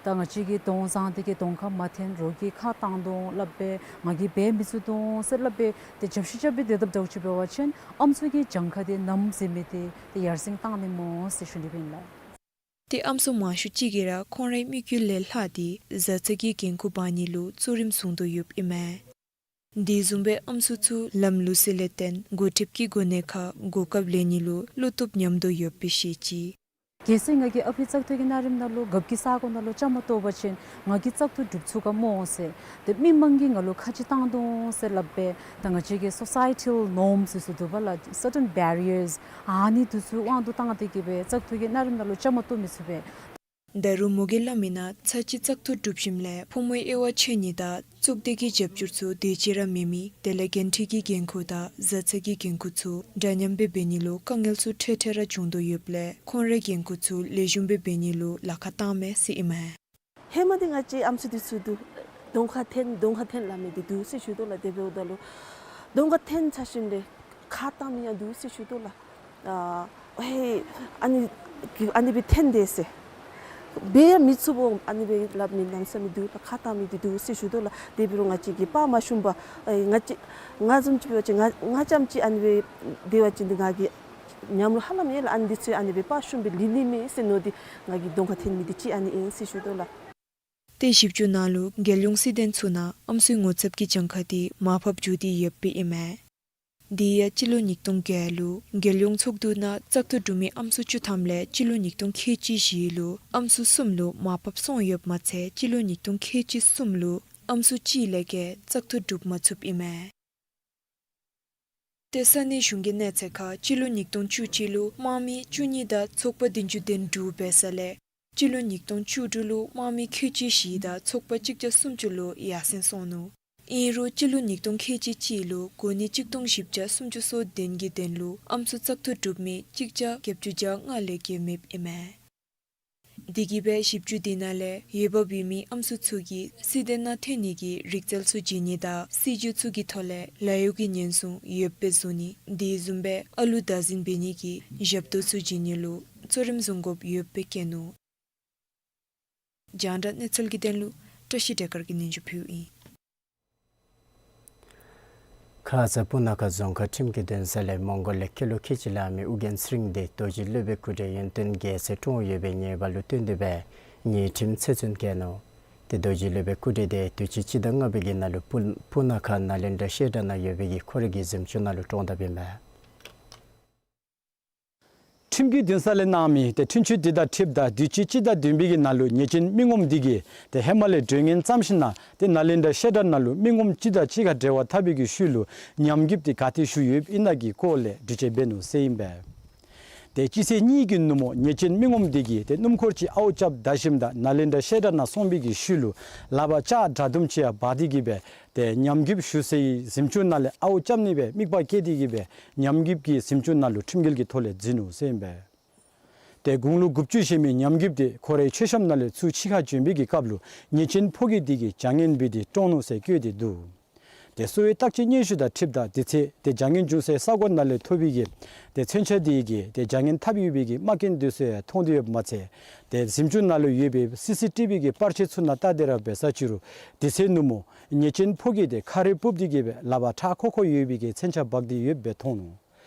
ད་ང་བཅས་ཀྱི་གདོང་བཟང་འདི་གི་གདོང་ཁར་མ་འཐོན་རོགས་ཀྱིས་ཁ་བཏང་དོ་སླབ་སྦེ་ང་གིས་འབད་མི་ཚུགས་དོ་ཟེར་སླབ་སྦེ་ཏེ་རྒྱབ་བཤུད་རྐྱབ་སྦེ་སྡོད་དཔ་འདྲཝ་ཅིག་འབད་བ་ཅིན་ཨམ་སྲུ་གི་གྱངས་ཁ་འདི་ནམ་ཟེར་མི་འདི་ཏེ་ཡར་སེང་བཏང་ནི་སྨོ་ཟེར་ཞུ་ནི་ཨིན་ལགས། ཏེ་ཨམ་སྲུ་མང་ཤོས་ཅིག་གིས་ར་ཁོང་རའི་དམིགས་ཡུལ་ལས་ལྷག་སྟེ་བཟའ་ཚང་གི་འགན་ཁུར་འབག་ནི་ལུ་གཙོ་རིམ་བཟུང་དོ་ཡོདཔ་ཨིན་མས། དེ་བཟུམ་སྦེ་ཨམ་སྲུ་ཚུ་ལམ་ལུགས་སྲོལ་ལས་བརྟེན་འགོ་ཁྲིདཔ་གི་གོ་གནས་ཁར་གོ་སྐབས་ལེན་ནི་ལུ་བློ་སྟོབས་ཉམས་དོ་ཡོདཔ་སྦེ་བཤད་ཅི། གལ་སྲིད་ང་གིས་ཨ་ཕི་བཙག་འཐུ་གི་གནའ་རིམ་ནང་ལུ་རྒཔོ་གི་ས་གོ་ནང་ལུ་བཅའ་མར་གཏོགས་པ་ཅིན་ང་གིས་བཙག་འཐུ་གྲུབ་ཚུགས་ག་སྨོ་ཟེར། ཏེ་མི་མང་གིས་ང་ལུ་ཁ་ཅིག་བཏང་དོ་ཟེར་སླབ་སྦེ་ད་ང་བཅས་ཀྱི་སོ་སའི་ཊཱལ་ནོརམསི་ཟེར་འདུག་པ་ལགས། སར་ཊེན་བེ་རི་ཡརསི་ཨ་ནི་འདི་ཚུ་དབང་དུ་བཏང་སྟེ་གིས་སྦེ་བཙག་འཐུ་གི་གནའ་རིམ་ནང་ལུ་བཅའ་མར་གཏོགས་མི་ཚུགས་པས། ད་རུང་མོ་གིས་སླབ་མི་ནང་ཚར་གཅིག་བཙག་འཐུ་གྲུབ་ཞིནམ་ལས་ཕོ་མོའི་དབྱེ་བ་ཕྱེ་ནི་དང་གཙུག་སྡེ་གི་རྒྱབ་སྐྱོར་ཚུ་དེ་ཅིག་ར་མེད་མི་དེ་ལས་འགན་འཁྲི་གི་འགན་ཁུར་དང་བཟའ་ཚང་གི་འགན་ཁུར་ཚུ་འདྲ་མཉམ་སྦེ་འབད་ནི་ལུ་དཀའ་ངལ་ཚུ་འཕྲལ་འཕྲལ་ར་བྱུང་དོ་ཡོདཔ་ལས་ཁོང་རའི་འགན་ཁུར་ཚུ་ལེགས་ཤོམ་སྦེ་འབད་ནི་ལུ་ལཱ་ཁག་བཏངམ་མས་ཟེར་ཨིན་མས། ཧེ་མ་འདི་ང་བཅས་ཨམ་སྲུ་འདི་ཚུ་འདུག། གདོང་ཁར་འཐོན་གདོང་ཁར་འཐོན་སླབ་མི་འདི་འདུག་ཟེར་ཞུ་དོ་ལགས། དེ་འབདཝ་ད་ལུ་གདོང་ཁར་འཐོན་ཚར་ཞིནམ་ལས་ཁ་བཏང་མི་ཡང་འདུག་ཟེར་ཞུ་དོ་ལགས། ཨ་ ཧེ་ཨ་ནི་གི་ཨ་ནི་སྦེ་འཐོན་དེས་ཟེར། འབད་ཡང་མི་ཚུགས་པར་ཨ་ནི་སྦེ་སླབ་མི་གནམ་མེད་ས་མེད་འདུག་ལགས། ཁ་བཏང་མི་འདི་འདུག་ཟེར་ཞུ་དོ་ལགས། དེ་འབད་རུང་ང་བཅས་ཀྱིས་དཔའ་མ་ཞུམ་པར་ཨེ་ང་བཅས་ང་བཟུམ་ཅིག་འབད་བ་ཅིན་ང་ང་རྐྱངམ་ཅིག་ཨ་ནི་སྦེ་དེ་བ་ཅིན་འདི་ང་གིས་ཉམས་ལུ་ཧ་ལམ་ཡོད་ལགས། ཨ་ནི་འདི་ཚུ་ཨ་ནི་སྦེ་དཔའ་ཞུམ་སྦེ་ལི་ལི་མས་ཟེར་མནོ་སྟེ་ང་གིས་གདོང་ཁར་འཐོན་མི་འདི་ཅིག་ཨ་ནི་ཨིན་ཟེར་ཞུ་དོ་ལགས། ཏེ་ཞིབ་འཚོལ་ནང་ལུ་རྒྱལ་ཡོངས་སྲིད་དོན་ཚུ་ནང་ཨམ་སྲུའི་ངོ་ཚབ་ཀྱི་གྱངས་ཁ་འདི་མར་ཕབ་འགྱོ་སྟེ་ཡོདཔ་ཨིན་མས། དེ་ཡང་སྤྱི་ལོ་ཉིས་སྟོང་བརྒྱད་ལུ་རྒྱལ་ཡོངས་ཚོགས་འདུ་ནང་བཙག་འཐུ་གྲུབ་མི་ཨམ་སྲུ་བཅུ་ཐམ་ལས་སྤྱི་ལོ་ཉིས་སྟོང་ཁལ་གཅིག་བཞི་ལུ་ཨམ་སྲུ་གསུམ་ལུ་མར་ཕབ་སོང་ཡོདཔ་མ་ཚད་སྤྱི་ལོ་ཉིས་སྟོང་ཁལ་གཅིག་གསུམ་ལུ་ཨམ་སྲུ་གཅིག་ལས་བརྒལ་བཙག་འཐུ་གྲུབ་མ་ཚུགསཔ་ཨིན་མས། ཏེ་ས་གནས་གཞུང་གི་གནས་ཚད་ཁར་སྤྱི་ལོ་ཉིས་སྟོང་བཅུ་གཅིག་ལུ་དམག་མི་བཅུ་གཉིས་དང་ཚོགས་པ་བདུན་ཅུ་དོན་དྲུག་འབད་ས་ལས་སྤྱི་ལོ་ཉིས་སྟོང་བཅུ་དྲུག་ལུ་དམག་མི་ཁལ་གཅིག་བཞི་དང་ཚོགས་པ་གཅིག་བརྒྱ་སུམ་ཅུ་ལུ་ཡར་སེང་སོང་ནུག། ཨིན་རུང་སྤྱི་ལོ་ཉིས་སྟོང་ཁལ་གཅིག་གཅིག་ལུ་གོ་གནས་གཅིག་སྟོང་བཞི་བརྒྱ་སུམ་ཅུ་སོ་བདུན་གྱི་དོན་ལུ་ཨམ་སྲུ་བཙག་འཐུ་གྲུབ་མི་གཅིག་བརྒྱ་བརྒྱད་ཅུ་གྱ་ལྔ་ལས་བརྒལ་མེདཔ་ཨིན་མས། དེ་གིས་སྦེ་ཞིབ་འཚོལ་འདི་ནང་ལས་འོས་འབབ་ཡོད་མི་ཨམ་སྲུ་ཚུ་གིས་སྲིད་དོན་ནང་འཐོན་ནི་གི་རིག་རྩལ་ཚུ་བྱིན་ནི་དང་སྲིད་བྱུས་ཚུ་གི་ཐོག་ལས་ལཱ་གཡོག་གི་ཉེན་སྲུང་ཡོདཔ་སྦེ་བཟོ་ནི་དེ་བཟུམ་སྦེ་ཨ་ལུ་བདག་འཛིན་འབད་ནི་གི་ཞབས་ཏོག་ཚུ་བྱིན་ནི་ལུ་གཙོ་རིམ་བཟུང་དགོཔ་ཡོདཔ་སྦེ་བཀོད་ནུག། རྒྱང་བསྒྲགས་གནས་ཚུལ་གྱི་དོན་ལུ་བཀྲ་ཤིས་བདེ་དཀར་གྱིས་སྙན་ཞུ་ཕུལཝ་ཨིན། ཁ་ཙ་སྤུ་ན་ཁ་རྫོང་ཁག་ཁྲིམས་ཀྱི་འདུན་ས་ལས་མོང་གོལ་ལས་སྐྱེས་ལོ་ཁལ་གཅིག་ལང་མི་ཨུ་རྒྱན་ཚེ་རིང་འདི་རྡོ་རྗེ་སློབ་དཔོན་སྐུ་བགྲེས་ཡོན་ཏན་རྒྱལ་མཚན་བཀྲོངས་ཡོད་པའི་ཉེས་པ་ལུ་བརྟེན་ཏེ་སྦེ་ཉེས་ཁྲིམས་ཚེ་བཙོན་བཀལ་ནུག། ཏེ་རྡོ་རྗེ་སློབ་དཔོན་སྐུ་བགྲེས་འདི་དུས་ཅི་སྤྱི་ཟླ་ལྔ་པའི་གི་ནང་ལུ་སྤུ་སྤུ་ན་ཁ་ནཱ་ལེནྡྲ་བཤད་གྲྭ་ནང་ཡོད་པའི་གི་ཁོ་རའི་གི་གཟིམ་ཅུང་ནང་ལུ་བཀྲོངས་དཔ་ཨིན་པས། ཁྲིམས་ཀྱི་འདུན་ས་ལས་གནང་མི་ཏེ་འཁྲུན་ཆོད་འདི་དང་འཁྲིལཝ་ད་དུས་ཅི་སྤྱི་ཟླ་བདུན་པའི་གི་ནང་ལུ་ཉེས་ཅན་མི་ངོམ་འདི་གིས་ཏེ་ཧེ་མ་ལས་གྲོས་ངན་བརྩམས་ཞིནམ་ལས་ཏེ་ནཱ་ལེནྡྲ་བཤད་གྲྭ་ནང་ལུ་མི་ངོམ་སྤྱི་དང་གཅིག་ཁར་འབྲེལ་བ་འཐབ་པའི་གི་ཤུལ་ལུ་ཉམས་རྒུདཔ་འདི་ག་ཏེ་ཞུགས་ཡོདཔ་ཨིན་ན་གི་སྐོར་ལས་འགྲེལ་བརྗོད་འབད་ནུག་ཟེར་ཨིན་པས། ཏེ་སྤྱི་ཚེས་གཉིས་ཀྱི་ནུབ་མོ་ཉེས་ཅན་མི་ངོམ་འདི་གིས་ཏེ་སྣུམ་འཁོར་ཅིག་ཨརཝ་རྐྱབ་ད་ཞིནམ་ད་ནཱ་ལེནྡྲ་བཤད་གྲྭ་ནང་སོང་བའི་གི་ཤུལ་ལུ་ལག་པར་ལྕགས་དྲག་དུམ་ཅིག་ཡང་འབག་སྟེ་གི་སྦེ་ཏེ་ཉམས་རྒུདཔ་ཞུགས་སའི་གཟིམ་ཅུང་ནང་ལས་ཨརཝ་རྐྱབ་ནི་སྦེ་དམིགས་པ་བསྐྱེད་དེ་གི་སྦེ་ཉམས་རྒུདཔ་གིས་གཟིམ་ཅུང་ནང་ལུ་ཁྲིམས་འགལ་གྱི་ཐོག་ལས་འཛུལ་ནུག་ཟེར་ཨིན་པས། ཏེ་དགུང་ལོ་དགུ་བཅུ་བཞེས་མི་ཉམས་རྒུདཔ་འདི་ཁོ་རའི་མཆོད་བཤམ་ནང་ལས་ཚུར་ཕྱི་ཁར་བྱོན་པའི་གི་སྐབས་ལུ་ཉེས་ཅན་ཕོ་སྐྱེས་འདི་གིས་བྱ་ངན་འབད་དེ་བཀྲོངས་ནུག་ཟེར་བཀོད་དེ་འདུག། ཏེ་གསོ་བའི་བརྟག་དཔྱད་སྙན་ཞུ་དང་འཁྲིལཝ་ད་དེ་ཚེ་ཏེ་བྱ་ངན་བྱུང་སའི་ས་གོ་ནང་ལས་ཐོབ་པའི་གི་ཏེ་མཚོན་ཆ་འདི་གིས་ཏེ་བྱ་ངན་འཐབ་ཡོད་པའི་གི་མ་རྐྱེན་འདི་ཚུ་ཡང་མཐོང་སྟེ་ཡོདཔ་མ་ཚད་ཏེ་གཟིམ་ཅུང་ནང་ལུ་ཡོད་པའི་སི་སི་ཊི་བི་གི་པར་ཆས་ཚུ་ནང་བལྟ་སྟེ་ར་འབད་ས་ཅིག་རུང་དེ་ཚེ་ནུབ་མོ་ཉེས་ཅན་ཕོ་སྐྱེས་འདི་ཁ་རས་སྤུབས་ཏེ་གི་སྦེ་ལག་པར་ཁྲག་ཁོག་ཁོག་ཡོད་པའི་གི་མཚོན་ཆ་འབག་སྟེ་ཡོདཔ་སྦེ་མཐོང་ནུག།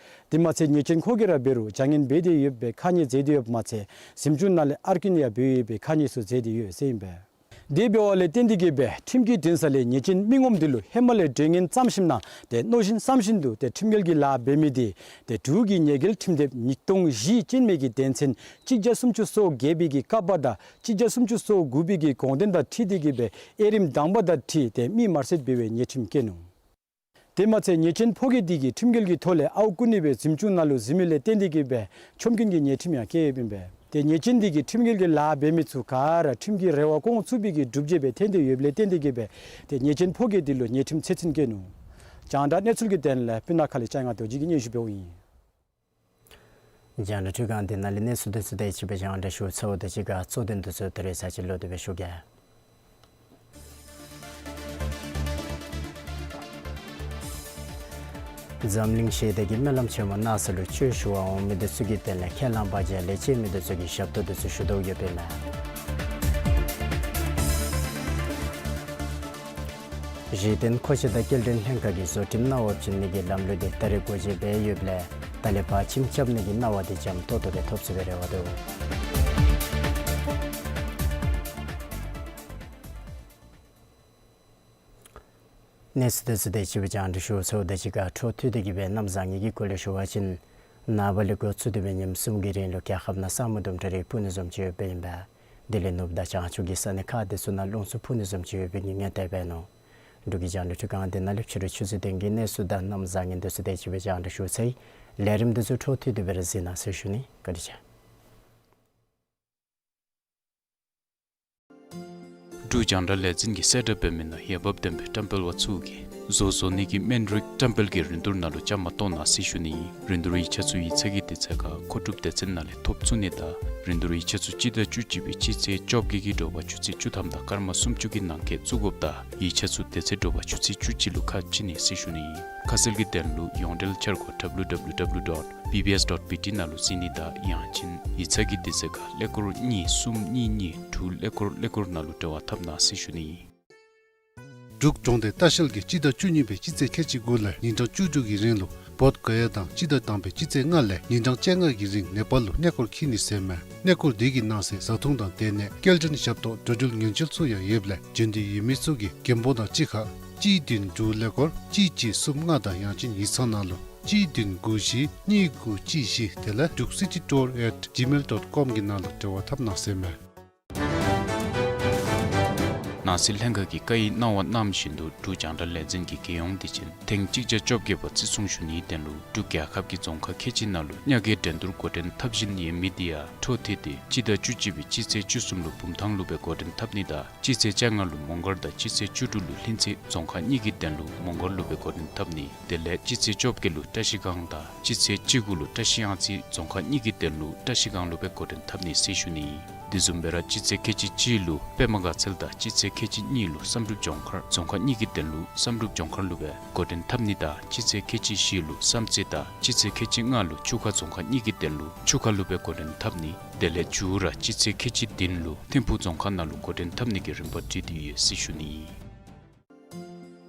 དེ་མ་ཚད་ཉེས་ཅན་ཁོ་གིས་ར་འབད་རུང་བྱ་ངན་འབད་དེ་ཡོདཔ་སྦེ་ཁ་ཉེས་མཛད་དེ་ཡོདཔ་མ་ཚད་གཟིམ་ཅུང་ནང་ལས་ཨར་ཀིན་ཡང་འབད་ཡོད་པའི་ཁ་ཉེས་ཚུ་མཛད་དེ་ཡོད་ཟེར་ཨིན་པས། དེ་འབདཝ་ལས་བརྟེན་ཏེ་གི་སྦེ་ཁྲིམས་ཀྱི་འདུན་ས་ལས་ཉེས་ཅན་མི་ངོམ་འདི་ལུ་ཧེ་མ་ལས་གྲོས་ངན་བརྩམས་ཞིནམ་ལས་ཏེ་མནོ་བཞིན་བསམ་བཞིན་དུ་ཏེ་ཁྲིམས་འགལ་གྱི་ལཱ་འབད་མི་འདི་ཏེ་འབྲུག་གི་ཉེས་འགེལ་ཁྲིམས་དེབ་ཉིས་སྟོང་བཞི་ཅན་མའི་གི་དོན་ཚན་གཅིག་བརྒྱ་སུམ་ཅུ་སོ་བརྒྱད་པའི་གི་ཀ་པ་དང་གཅིག་བརྒྱ་སུམ་ཅུ་སོ་དགུ་པའི་གི་དགོངས་དོན་དང་འཁྲིལ་ཏེ་གི་སྦེ་དབྱེ་རིམ་དང་པ་དང་འཁྲིལ་ཏེ་མི་དམར་གསོད་འབད་བའི་ཉེས་ཁྲིམས་བཀལ་ནུག། དེ་མ་ཚད་ཉེས་ཅན་ཕོ་སྐྱེས་འདི་གིས་ཁྲིམས་འགལ་གྱི་ཐོག་ལས་ཨརཝ་རྐུ་ནི་སྦེ་གཟིམ་ཅུང་ནང་ལུ་འཛུལ་མི་ལས་བརྟེན་ཏེ་གི་སྦེ་ཆོམ་རྐུན་གྱི་ཉེས་ཁྲིམས་ཡང་བཀལ་ཡོདཔ་ཨིན་པས། ཏེ་ཉེས་ཅན་འདི་གིས་ཁྲིམས་འགལ་གྱི་ལཱ་འབད་མི་ཚུ་ག་ར་ཁྲིམས་ཀྱི་རེ་བ་སྐོང་ཚུགས་པའི་གི་སྒྲུབ་བྱེད་སྦེ་ཐོན་ཏེ་ཡོདཔ་ལས་བརྟེན་ཏེ་གི་སྦེ་ཏེ་ཉེས་ཅན་ཕོ་སྐྱེས་འདི་ལུ་ཉེས་ཁྲིམས་ཚེ་བཙོན་བཀལ་ནུག། རྒྱང་བསྒྲགས་གནས་ཚུལ་གྱི་དོན་ལས་སྤུ་ན་ཁ་ལས་ལྕང་ཡང་རྡོ་རྗེ་གིས་སྙན་ཞུ་འབདཝ་ཨིན། རྒྱང་བསྒྲགས་འཕྲུལ་ཁང་འདི་ནང་ལས་གནས་ཚུལ་དེ་ཚུ་དེ་ཅིག་སྦེ་རྒྱང་བསྒྲགས་ཞུ་ཚརཝ་དང་གཅིག་ཁར་གཙོ་དོན་དེ་ཚུ་ད་རེས་ཚར་ཅིག་ལོག་སྟེ་སྦེ་ཞུ་གེ། འཛམ་གླིང་ཞི་བདེ་གི་སྨོན་ལམ་ཆེན་མོ་གནང་ས་ལུ་བཅུད་ཞུ་བར་འོང་མི་དེ་ཚུ་གི་དོན་ལས་ཁས་བླངས་པ་བརྒྱ་ལས་བཅད་མི་དེ་ཚུ་གིས་ཞབས་ཏོག་དེ་ཚུ་ཞུ་དོ་ཡོདཔ་ཨིན་མས། གཞི་རྟེན་མཁོ་ཆས་དང་སྐྱེལ་འདྲེན་ལྷན་ཁག་གིས་བཟོ་སྐྲུན་གནང་བ་བྱིན་ནི་གི་ལམ་ལུགས་དེ་ད་རེས་སྒོ་འབྱེད་འབད་ཡོདཔ་ལས་ད་ལས་ཕར་ཁྱིམ་རྐྱབ་ནི་གི་གནང་བ་དེ་འཇམ་ཏོག་ཏོ་སྦེ་ཐོབ་ཚུགས་པའི་རེ་བ་འདུག། གནས་ཚུལ་དེ་ཚུ་དེ་ཅིག་སྦེ་རྒྱང་བསྒྲགས་ཞུ་ཚརཝ་དང་གཅིག་ཁར་འཕྲོ་མཐུད་དེ་གི་སྦེ་གནམ་བཟང་ངན་གྱི་སྐོར་ལས་ཞུ་བ་ཅིན་ནངས་པ་ལས་འགོ་བཙུགས་ཏེ་སྦེ་ཉིནམ་གསུམ་གྱི་རིང་ལུ་རྒྱལ་ཁབ་ནང་ས་སྨུག་དུམ་གྲ་རེ་སྤུབ་ནི་བཟུམ་ཅིག་ཡོདཔ་ཨིན་པས། དེ་ལས་ནུབ་དང་བྱང་ཕྱོགས་ཀྱི་ས་གནས་ཁག་དེ་ཚུ་ནང་རླུང་འཚུབ་འཕུ་ནི་བཟུམ་ཅིག་ཡོད་པའི་གི་ངན་ལྟས་འབད་ནུག། འབྲུག་གི་རྒྱང་བསྒྲགས་འཕྲུལ་ཁང་འདི་ནང་ལས་ཕྱི་རུ་ཆུ་ཚོད་བདུན་གྱི་གནས་ཚུལ་དང་གནམ་བཟང་ངན་དེ་ཚུ་དེ་ཅིག་སྦེ་རྒྱང་བསྒྲགས་ཞུ་ཚར་ཡི། ལས་རིམ་དེ་ཚུ་འཕྲོ་མཐུད་དེ་སྦེ་ར་གཟིགས་གནང་ཟེར་ཞུ་ནི། བཀའ་དྲིན་ཆེ། འབྲུག་རྒྱང་བསྒྲགས་ལས་འཛིན་གྱི་གསལ་བསྒྲགས་འབད་མི་ནང་འོས་འབབ་ལྡན་པའི་བཀྲམ་སྤེལ་བ་ཚུ་གིས་ བཟོ་བཟོ་ནི་གི་སྨན་རིགས་བཀྲམ་སྤེལ་གྱི་རིན་བསྡུར་ནང་ལུ་བཅའ་མར་གཏོགས་གནང་ཟེར་ཞུ་ནི་ཨིན། རིན་བསྡུར་ཡིག་ཆ་ཚུ་ཡིག་ཚང་གི་དུས་ཚོད་ཁར་མཁོ་སྒྲུབ་སྡེ་ཚན་ནང་ལས་ཐོབ་ཚུགས་ནི་དང་རིན་བསྡུར་ཡིག་ཆ་ཚུ་སྤྱི་ཟླ་བཅུ་གཅིག་པའི་སྤྱི་ཚེས་བཅོ་བརྒྱད་ཀྱི་དྲོ་པ་ཆུ་ཚོད་བཅུ་ཐམ་དང་སྐར་མ་སུམ་ཅུ་གི་ནང་འཁོད་བཙུགས་དགོཔ་དང་ཡིག་ཆ་ཚུ་དེ་ཚེ་དྲོ་པ་ཆུ་ཚོད་བཅུ་གཅིག་ལུ་ཁ་ཕྱེ་ནི་ཟེར་ཞུ་ནི་ཨིན། ཁ་གསལ་གྱི་དོན་ལུ་ཡོངས་འབྲེལ་འཆར་སྒོ་W W W dot B B S dot B T ནང་ལུ་གཟིགས་ནི་དང་ཡང་ཅིན་ཡིག་ཚང་གི་དུས་ཚོད་ཁར་ཀླད་ཀོར་གཉིས་གསུམ་གཉིས་གཉིས་དྲུག་ཀླད་ཀོར་ཀླད་ཀོར་ནང་ལུ་འབྲེལ་བ་འཐབ་གནང་ཟེར་ཞུ་ནི་ཨིན། འབྲུག་གྲོང་སྡེ་ལྟ་བཤལ་གྱིས་སྤྱི་ཟླ་བཅུ་གཉིས་པའི་སྤྱི་ཚེས་ཁལ་གཅིག་དགུ་ལས་ཉིན་གྲངས་བཅུ་དྲུག་གི་རིང་ལུ་བོདྷ་ག་ཡ་དང་སྤྱི་ཟླ་དང་པའི་སྤྱི་ཚེས་ལྔ་ལས་ཉིན་གྲངས་བཅོ་ལྔ་གི་རིང་ནེ་པཱལ་ལུ་གནས་སྐོར་འཁྱིད་ནི་ཟེར་མས། གནས་སྐོར་འདི་གི་ནང་གསེས་བཟའ་འཐུང་དང་སྡོད་གནས་སྐྱེལ་འདྲེན་ཞབས་ཏོག་འགྲོ་འགྲུལ་ཉེན་བཅོལ་ཚུ་ཡང་ཡོདཔ་ལས་འབྱོན་འདོད་ཡོད་མི་ཚུ་གིས་རྒན་པོ་དང་གཅིག་ཁར་གཅིག་བདུན་དྲུག་ཀླད་ཀོར་གཅིག་གཅིག་གསུམ་ལྔ་དང་ཡང་ཅིན་ཡིག་ཚང་ནང་ལུ་གཅིག་བདུན་དགུ་བཞི་གཉིས་དགུ་གཅིག་བཞི་དེ་ལས་འབྲུག་city tour at gmail dot com གི་ནང་ལུ་འབྲེལ་བ་འཐབ་གནང་ཟེར་མས། ནང་སྲིད་ལྷན་ཁག་གིས་བཀའ་ཡིག་གནང་བ་གནང་བཞིན་དུ་འབྲུག་རྒྱང་བསྒྲགས་ལས་འཛིན་གྱིས་རྒྱལ་ཡོངས་དུས་ཆེན་ཐེངས་གཅིག་བརྒྱ་བཅོ་བརྒྱད་པ་བརྩི་སྲུང་ཞུ་ནིའི་དོན་ལུ་འབྲུག་རྒྱལ་ཁབ་ཀྱི་རྫོང་ཁག་ཁལ་གཅིག་ནང་ལུ་ཉ་རྒོད་འགྲན་བསྡུར་འགོ་འདྲེན་འཐབ་བཞིན་ཡོད་མི་དེ་ཡང་འཕྲོ་མཐུད་དེ་སྤྱི་ཟླ་བཅུ་གཅིག་པའི་སྤྱི་ཚེས་བཅུ་གསུམ་ལུ་བུམ་ཐང་ལུ་སྦེ་འགོ་འདྲེན་འཐབ་ནི་དང་སྤྱི་ཚེས་བཅོ་ལྔ་ལུ་མོང་སྒར་དང་སྤྱི་ཚེས་བཅུ་དྲུག་ལུ་ལྷུན་རྩེ་རྫོང་ཁག་གཉིས་ཀྱི་དོན་ལུ་མོང་སྒར་ལུ་སྦེ་འགོ་འདྲེན་འཐབ་ནི། དེ་ལས་སྤྱི་ཚེས་བཅོ་བརྒྱད་ལུ་བཀྲ་ཤིས་སྒང་དང་སྤྱི་ཚེས་བཅུ་དགུ་ལུ་བཀྲ་ཤིས་གཡང་རྩེ་རྫོང་ཁག་གཉིས་ཀྱི་དོན་ལུ་བཀྲ་ཤིས་སྒང་ལུ་སྦེ་འགོ་འདྲེན་འཐབ་ནི་ཟེར་ཞུ་ནི། དེ་བཟུམ་སྦེ་ར་སྤྱི་ཚེས་ཁལ་གཅིག་གཅིག་ལུ་པདྨ་དགའ་ཚལ་དང་སྤྱི་ཚེས་ཁལ་གཅིག་གཉིས་ལུ་བསམ་གྲུབ་ལྗོངས་མཁར་རྫོང་ཁག་གཉིས་ཀྱི་དོན་ལུ་བསམ་གྲུབ་ལྗོངས་མཁར་ལུ་སྦེ་འགོ་འདྲེན་འཐབ་ནི་དང་སྤྱི་ཚེས་ཁལ་གཅིག་བཞི་ལུ་བསམ་རྩེ་དང་སྤྱི་ཚེས་ཁལ་གཅིག་ལྔ་ལུ་ཆུ་ཁ་རྫོང་ཁག་གཉིས་ཀྱི་དོན་ལུ་ཆུ་ཁ་ལུ་སྦེ་འགོ་འདྲེན་འཐབ་ནི། དེ་ལས་མཇུག་ར་སྤྱི་ཚེས་ཁལ་གཅིག་བདུན་ལུ་ཐིམ་ཕུག་རྫོང་ཁག་ནང་ལུ་འགོ་འདྲེན་འཐབ་ནི་གི་རིམ་པ་སྒྲིག་སྟེ་ཡོད་ཟེར་ཞུ་ནི།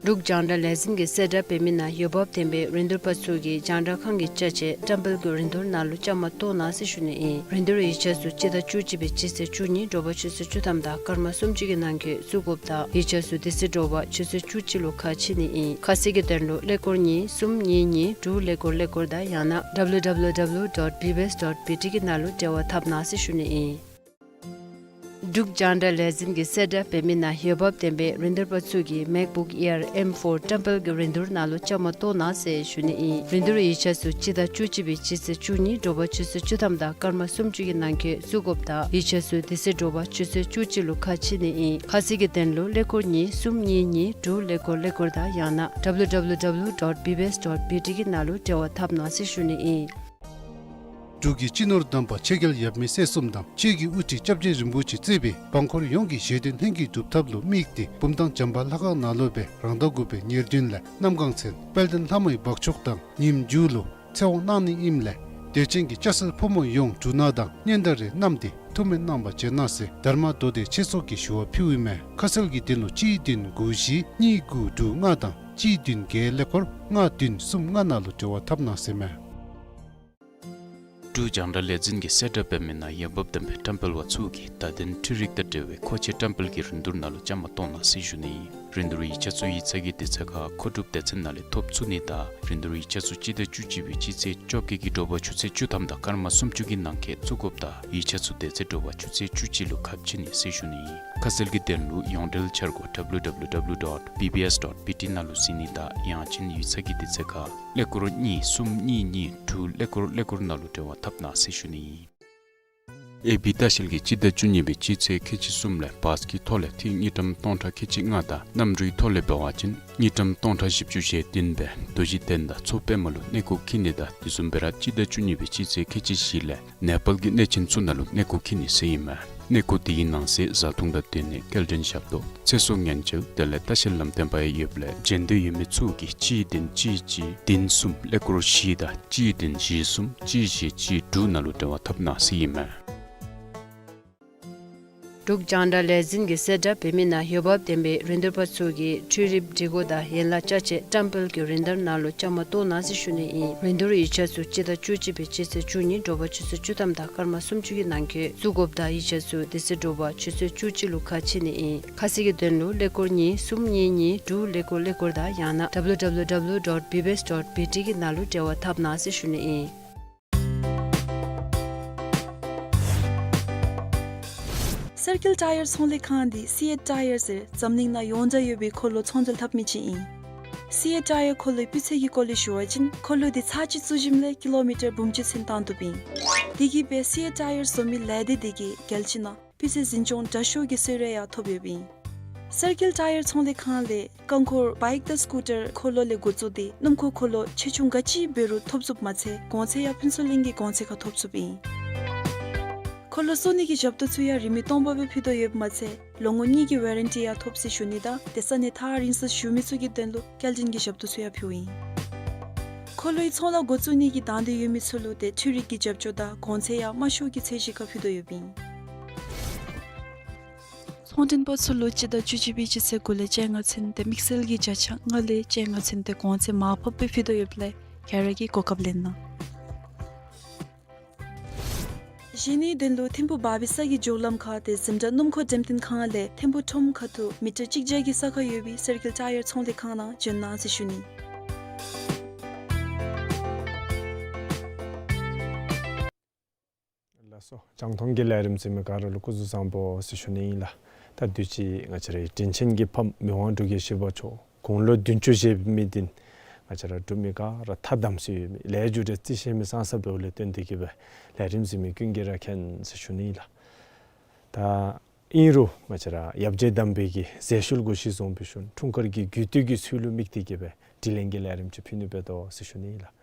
འབྲུག་རྒྱང་བསྒྲགས་ལས་འཛིན་གྱིས་གསལ་བསྒྲགས་འབད་མི་ནང་འོས་འབབ་ལྡན་པའི་རིན་བསྡུར་པ་ཚུ་གིས་རྒྱང་བསྒྲགས་ཁང་གི་ཅ་ཆས་བཀྲམ་སྤེལ་གྱི་རིན་བསྡུར་ནང་ལུ་བཅའ་མར་གཏོགས་གནང་ཟེར་ཞུ་ནི་ཨིན། རིན་བསྡུར་ཡིག་ཆ་ཚུ་སྤྱི་ཟླ་བཅུ་གཅིག་པའི་སྤྱི་ཚེས་བཅུ་གཉིས་དྲོ་པ་ཆུ་ཚོད་བཅུ་ཐམ་དང་སྐར་མ་སུམ་ཅུ་གི་ནང་འཁོད་བཙུགས་དགོཔ་དང་ཡིག་ཆ་ཚུ་དེ་ཚེ་དྲོ་པ་ཆུ་ཚོད་བཅུ་གཅིག་ལུ་ཁ་ཕྱེ་ནི་ཨིན། ཁ་གསལ་གྱི་དོན་ལུ་ཀླད་ཀོར་གཉིས་གསུམ་གཉིས་གཉིས་དྲུག་ཀླད་ཀོར་ཀླད་ཀོར་དང་ཡང་ན་W W W dot B B S dot B T གི་ནང་ལུ་འབྲེལ་བ་འཐབ་གནང་ཟེར་ཞུ་ནི་ཨིན། འབྲུག་རྒྱང་བསྒྲགས་ལས་འཛིན་གྱིས་གསལ་བསྒྲགས་འབད་མི་ནང་འོས་འབབ་ལྡན་པའི་རིན་བསྡུར་པ་ཚུ་གིས་MacBook Air M four བཀྲམ་སྤེལ་གྱི་རིན་བསྡུར་ནང་ལུ་བཅའ་མར་གཏོགས་གནང་ཟེར་ཞུ་ནི་ཨིན། རིན་བསྡུར་ཡིག་ཆ་ཚུ་སྤྱི་ཟླ་བཅུ་གཅིག་པའི་སྤྱི་ཚེས་བཅུ་གཉིས་དྲོ་པ་ཆུ་ཚོད་བཅུ་ཐམ་དང་སྐར་མ་སུམ་ཅུ་གི་ནང་འཁོད་བཙུགས་དགོཔ་དང་ཡིག་ཆ་ཚུ་དེ་ཚེ་དྲོ་པ་ཆུ་ཚོད་བཅུ་གཅིག་ལུ་ཁ་ཕྱེ་ནི་ཨིན། ཁ་གསལ་གྱི་དོན་ལུ་ཀླད་ཀོར་གཉིས་གསུམ་གཉིས་གཉིས་དྲུག་ཀླད་ཀོར་ཀླད་ཀོར་དང་ཡང་ན་W W W dot B B S dot B T གི་ནང་ལུ་འབྲེལ་བ་འཐབ་གནང་ཟེར་ཞུ་ནི་ཨིན། འབྲུག་གི་སྤྱི་ནོར་དམ་པ་ཆོས་རྒྱལ་ཡབ་མེས་སྲས་གསུམ་དང་ཆོས་ཀྱི་དབུ་ཁྲིད་སྐྱབས་རྗེ་རིན་པོ་ཆེ་གཙོས་པའི་འབངས་འཁོར་ཡོངས་ཀྱིས་བཞེད་དོན་ལྷུན་གྱིས་གྲུབ་ཐབས་ལུ་དམིགས་ཏེ་བུམ་ཐང་བྱམས་པ་ལྷ་ཁང་ནང་ལུ་སྦེ་རང་ཟླ་དགུ་པའི་ཉེར་བདུན་ལས་གནམ་གང་ཚེ་དཔལ་ལྡན་ལྷ་མོའི་འབག་མཆོག་དང་ཉིནམ་མཇུག་ལུ་ཚེ་དབང་གནང་ནི་ཨིནམ་ལས་དད་ཅན་གྱི་སྐྱ་སེར་ཕོ་མོ་ཡོངས་འབྲུ་སྣ་དང་སྙན་དར་རེ་བསྣམས་ཏེ་ཐུགས་སྨོན་གནང་བར་བྱོན་གནང་ཟེར་དྷརྨ་མདོ་སྡེ་ཆོས་ཚོགས་ཀྱིས་ཞུ་བ་ཕུལཝ་ཨིན་མས། ཁ་གསལ་གྱི་དོན་ལུ་གཅིག་བདུན་དགུ་བཞི་གཉིས་དགུ་དྲུག་ལྔ་དང་གཅིག་བདུན་བརྒྱད་ཀླད་ཀོར་ལྔ་བདུན་གསུམ་ལྔ་ནང་ལུ་འབྲེལ་བ་འཐབ་གནང་ཟེར་མས། འབྲུག་རྒྱང་བསྒྲགས་ལས་འཛིན་གྱིས་གསལ་བསྒྲགས་འབད་མི་ནང་འོས་འབབ་ལྡན་པའི་བཀྲམ་སྤེལ་པ་ཚུ་གིས་བརྡ་དོན་འཕྲུལ་རིག་དང་འབྲེལ་བའི་མཁོ་ཆས་བཀྲམ་སྤེལ་གྱི་རིན་བསྡུར་ནང་ལུ་བཅའ་མར་གཏོགས་གནང་ཟེར་ཞུ་ནི། རིན་བསྡུར་ཡིག་ཆ་ཚུ་ཡིག་ཚང་གི་དུས་ཚོད་ཁར་མཁོ་སྒྲུབ་སྡེ་ཚན་ནང་ལས་ཐོབ་ཚུགས་ནི་དང་རིན་བསྡུར་ཡིག་ཆ་ཚུ་སྤྱི་ཟླ་བཅུ་གཅིག་པའི་སྤྱི་ཚེས་བཅོ་བརྒྱད་ཀྱི་དྲོ་པ་ཆུ་ཚོད་བཅུ་ཐམ་དང་སྐར་མ་སུམ་ཅུ་གི་ནང་འཁོད་བཙུགས་དགོཔ་དང་ཡིག་ཆ་ཚུ་དེ་ཚེ་དྲོ་པ་ཆུ་ཚོད་བཅུ་གཅིག་ལུ་ཁ་ཕྱེ་ནི་ཟེར་ཞུ་ནི། ཁ་གསལ་གྱི་དོན་ལུ་ཡོངས་འབྲེལ་འཆར་སྒོ་W W W dot B B S dot B T ནང་ལུ་གཟིགས་ནི་དང་ཡང་ཅིན་ཡིག་ཚང་གི་དུས་ཚོད་ཁར་ཀླད་ཀོར་གཉིས་གསུམ་གཉིས་གཉིས་དྲུག་ཀླད་ཀོར་ཀླད་ཀོར་ནང་ལུ་འབྲེལ་བ་འཐབ་གནང་ཟེར་ཞུ་ནི། ཨེ་བི་ལྟ་བཤལ་གྱིས་སྤྱི་ཟླ་བཅུ་གཉིས་པའི་སྤྱི་ཚེས་ཁལ་གཅིག་གསུམ་ལས་བཱས་ཀྱི་ཐོག་ལས་ཐིག་དངུལ་ཀྲམ་སྟོང་ཕྲག་ཁལ་གཅིག་ལྔ་དང་གནམ་གྲུའི་ཐོག་ལས་འབད་བ་ཅིན་དངུལ་ཀྲམ་སྟོང་ཕྲག་བཞི་བཅུ་ཞེ་བདུན་སྦེ་རྡོ་རྗེ་གདན་དང་མཚོ་པདྨ་ལུ་གནས་སྐོར་འཁྱིད་ནི་དང་དེ་བཟུམ་སྦེ་ར་སྤྱི་ཟླ་བཅུ་གཉིས་པའི་སྤྱི་ཚེས་ཁལ་གཅིག་བཞི་ལས་ནེ་པཱལ་གྱི་གནས་ཆེན་ཚུ་ནང་ལུ་གནས་སྐོར་འཁྱིད་ནི་ཟེར་ཨིན་མས། གནས་སྐོར་དེའི་ནང་གསེས་བཟའ་འཐུང་དང་སྡོད་གནས་སྐྱེལ་འདྲེན་ཞབས་ཏོག་ཚེ་སྲོག་ཉེན་བཅོལ་དེ་ལས་ལྟ་བཤལ་ལམ་སྟོན་པ་ཡང་ཡོདཔ་ལས་འབྱོན་འདོད་ཡོད་མི་ཚུ་གིས་གཅིག་བདུན་གཅིག་གཅིག་བདུན་གསུམ་ཀླད་ཀོར་བཞི་དང་གཅིག་བདུན་བཞི་གསུམ་གཅིག་བཞི་གཅིག་དྲུག་ནང་ལུ་འབྲེལ་བ་འཐབ་གནང་ཟེར་ཨིན་མས། འབྲུག་རྒྱང་བསྒྲགས་ལས་འཛིན་གྱིས་གསལ་བསྒྲགས་འབད་མི་ནང་འོས་འབབ་ལྡན་པའི་རིན་བསྡུར་པ་ཚུ་གིས་འཕྲུལ་རིག་སྒྲིག་གོ་དང་ཡན་ལག་ཅ་ཆས་བཀྲམ་སྤེལ་གྱི་རིན་བསྡུར་ནང་ལུ་བཅའ་མར་གཏོགས་གནང་ཟེར་ཞུ་ནི་ཨིན། རིན་བསྡུར་ཡིག་ཆ་ཚུ་སྤྱི་ཟླ་བཅུ་གཅིག་པའི་སྤྱི་ཚེས་བཅུ་གཉིས་དྲོ་པ་ཆུ་ཚོད་བཅུ་ཐམ་དང་སྐར་མ་སུམ་ཅུ་གི་ནང་འཁོད་བཙུགས་དགོཔ་དང་ཡིག་ཆ་ཚུ་དེ་ཚེ་དྲོ་པ་ཆུ་ཚོད་བཅུ་གཅིག་ལུ་ཁ་ཕྱེ་ནི་ཨིན། ཁ་གསལ་གྱི་དོན་ལུ་ཀླད་ཀོར་གཉིས་གསུམ་གཉིས་གཉིས་དྲུག་ཀླད་ཀོར་ཀླད་ཀོར་དང་ཡང་ན་W W W dot B B S dot B T གི་ནང་ལུ་འབྲེལ་བ་འཐབ་གནང་ཟེར་ཞུ་ནི་ཨིན། སར་ཀིལ་ཊ་ཡར་ཚོང་ལས་ཁང་འདི་སི་ཨེཊ་ཊ་ཡར་ཟེར་འཛམ་གླིང་ནང་ཡོངས་གྲགས་ཡོད་པའི་འཁོར་ལོ་ཚོང་འབྲེལ་འཐབ་མི་ཅིག་ཨིན། སི་ཨེཊ་ཊ་ཡར་འཁོར་ལོའི་སྤུས་ཚད་ཀྱི་སྐོར་ལས་ཞུ་བ་ཅིན་འཁོར་ལོ་འདི་ཚར་གཅིག་བཙུགས་ཞིནམ་ལས་ཀི་ལོ་མི་ཊར་འབུམ་གཅིག་ཚུན་བཏང་བཏུབ་ཨིན། དེ་གིས་སྦེ་སི་ཨེཊ་ཊ་ཡར་བཟོ་མི་ལས་སྡེ་འདི་གིས་རྒྱལ་སྤྱི་ནང་སྤུས་ཚད་འཛིན་སྐྱོང་དྲག་ཤོས་ཀྱི་གསོལ་རས་ཡང་ཐོབ་ཡོདཔ་ཨིན། སེར་སྐྱ་ཊ་ཡར་ཚོང་ལས་ཁང་ལས་རྐང་འཁོར་བའིཀ་དང་སི་ཀུ་ཊར་འཁོར་ལོ་ལས་འགོ་བཙུགས་ཏེ་སྣུམ་འཁོར་འཁོར་ལོ་ཆེ་ཆུང་ག་ཅི་འབད་རུང་ཐོབ་ཚུགསཔ་མ་ཚད་གོང་ཚད་ཡང་ཕུན་ཚོགས་གླིང་གི་གོང་ཚད་ཁར་ཐོབ་ཚུགསཔ་ཨིན། འཁོར་ལོ་བཙུགས་ནི་གི་ཞབས་ཏོག་ཚུ་ཡང་རིན་མེད་སྟོང་པ་སྦེ་ཕུལ་དོ་ཡོདཔ་མ་ཚད་ལོ་ངོ་གཉིས་ཀྱི་ཝེ་རན་ཊི་ཡང་ཐོབ་ཟེར་ཞུ་ནི་དང་དེ་ས་གནས་ཐག་རིང་སར་བཞུགས་མི་ཚུ་གི་དོན་ལུ་སྐྱེལ་འདྲེན་གྱི་ཞབས་ཏོག་ཚུ་ཡང་ཕུལཝ་ཨིན། འཁོར་ལོའི་ཚོང་ལཱ་འགོ་བཙུགས་ནི་གི་དང་འདོད་ཡོད་མི་ཚུ་ལུ་ཏེ་འཕྲུལ་རིག་གི་རྒྱབ་སྐྱོར་དང་གོང་ཚད་ཡང་དམའ་ཤོས་ཀྱི་ཚད་གཞི་ཁར་ཕུལ་དོ་ཡོདཔ་ཨིན། ཚོང་མགྲོན་པ་ཚུ་ལུ་སྤྱི་ཟླ་བཅུ་གཅིག་པའི་སྤྱི་ཚེས་དགུ་ལས་བཅོ་ལྔ་ཚུན་ཏེ་དམིགས་བསལ་གྱི་བརྒྱ་ཆ་ལྔ་ལས་བཅོ་ལྔ་ཚུན་ཏེ་གོང་ཚད་མར་ཕབ་སྦེ་ཕུལ་དོ་ཡོདཔ་ལས་ག་ར་གིས་གོ་སྐབས་ལེན་གནང་། གཞན་ནི་དོན་ལུ་ཐིམ་ཕུ་བར་བི་ས་གི་མགྱོགས་ལམ་ཁར་ཏེ་འཛིན་གྲྭ་སྣུམ་འཁོར་འགྲེམས་སྟོན་ཁང་ལས་ཐིམ་ཕུ་ཁྲོམ་ཁ་ཐུག་མི་ཊར་གཅིག་བརྒྱ་གི་ས་ཁར་ཡོད་པའི་སེར་སྐྱ་ཊ་ཡར་ཚོང་ལས་ཁང་ནང་བྱོན་གནང་ཟེར་ཞུ་ནི། ལགས་སོ། རྒྱང་མཐོང་གི་ལས་རིམ་གཟིགས་མི་ག་ར་ལུ་སྐུ་གཟུགས་བཟང་པོ་ཟེར་ཞུ་ནི་ཨིན་ལགས། ད་དུས་ཅི་ང་བཅས་རའི་དྲིན་ཅན་གྱི་ཕམ་མི་དབང་འབྲུག་རྒྱལ་བཞི་པ་མཆོག་དགུང་ལོ་བདུན་ཅུ་བཞེས་མི་འདི་ང་བཅས་ར་འབྲུག་མི་ག་ར་ཐ་དམ་ཚིག་ཡོད་མི་ལས་རྒྱུ་འབྲས་རྩིས་ཤེས་མི་ཙང་ཙ་འབདཝ་ལས་བརྟེན་ཏེ་གིས་སྦེ་ལས་རིམ་གཟིགས་མི་ཀུན་གྱིས་ར་མཁྱེན་ཟེར་ཞུ་ནི་ཨིན་ལགས། ད་ཨིན་རུང་ང་བཅས་ར་ཡབ་རྗེ་དམ་པའི་གི་ཟས་ཞལ་གོ་ཤི་བཟུམ་སྦེ་ཞུ་ནི་འཁྲུངས་སྐར་གྱི་རྒྱུད་སྟོད་ཀྱི་ཚུལ་ལུ་དམིགས་ཏེ་གིས་སྦེ་དྲིན་ལན་གྱི་ལས་རིམ་ཅིག་ཕུལ་ནི་འབད་དོ་ཟེར་ཞུ་ནི་ཨིན་ལགས།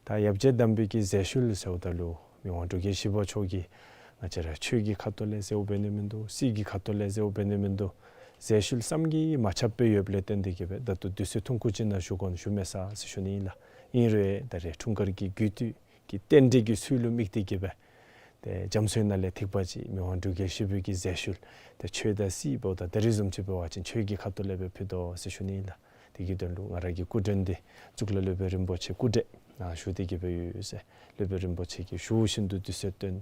ད་ཡབ་རྗེ་དམ་པའི་གི་ཟས་ཞལ་ཟེརཝ་ད་ལུ་མི་དབང་འབྲུག་རྒྱལ་བཞི་པ་མཆོག་གིས་ང་བཅས་ར་ཆོས་ཀྱི་ཁ་ཐུག་ལས་ཟེརཝ་འབད་ནི་མིན་འདུག། སྲིད་ཀྱི་ཁ་ཐུག་ལས་ཟེརཝ་འབད་ནི་མིན་འདུག། ཟས་ཞལ་བསམ་གྱིས་མ་ཁྱབ་སྦེ་ཡོདཔ་ལས་བརྟེན་ཏེ་གིས་སྦེ་ད་ལྟོ་དུས་ཚོད་ཐུང་ཀུ་ཅིག་ནང་ཞུ་དགོ་ན་ཞུ་མེད་ས་ཟེར་ཞུ་ནི་ཨིན་ལགས། ཨིན་རུང་ད་རེས་འཁྲུངས་སྐར་གྱི་རྒྱུད་སྟོད་ཀྱི་རྟེན་འབྲེལ་གྱི་ཚུལ་ལུ་དམིགས་ཏེ་གིས་སྦེ་ཏེ་རྒྱ་མཚོའི་ནང་ལས་ཐིགས་པ་ཅིག་མི་དབང་འབྲུག་རྒྱལ་བཞི་པོའི་གི་ཟས་ཞལ་ཏེ་ཆོས་དང་སྲིད་འབདཝ་ད་ད་རིས་བཟུམ་ཅིག་འབད་བ་ཅིན་ཆོས་ཀྱི་ཁ་ཐུག་ལས་སྦེ་ཕུལ་དོ་ཟེར་ཞུ་ནི་ཨིན་ལགས། དེ་གི་དོན་ལུ་ང་ར་གི་སྐུ་མགྲོན་འདི་གཙུག་ལག་སློབ་དཔོན་རིན་པོ་ཆེ་སྐུ་བགྲེས་ནཱ་བཞུགས་ཏེ་གིས་སྦེ་ཡོད་ཟེར། སློབ་དཔོན་རིན་པོ་ཆེ་གིས་ཞུ་བཞིན་དུ་དུས་ཚོད་བཏོན་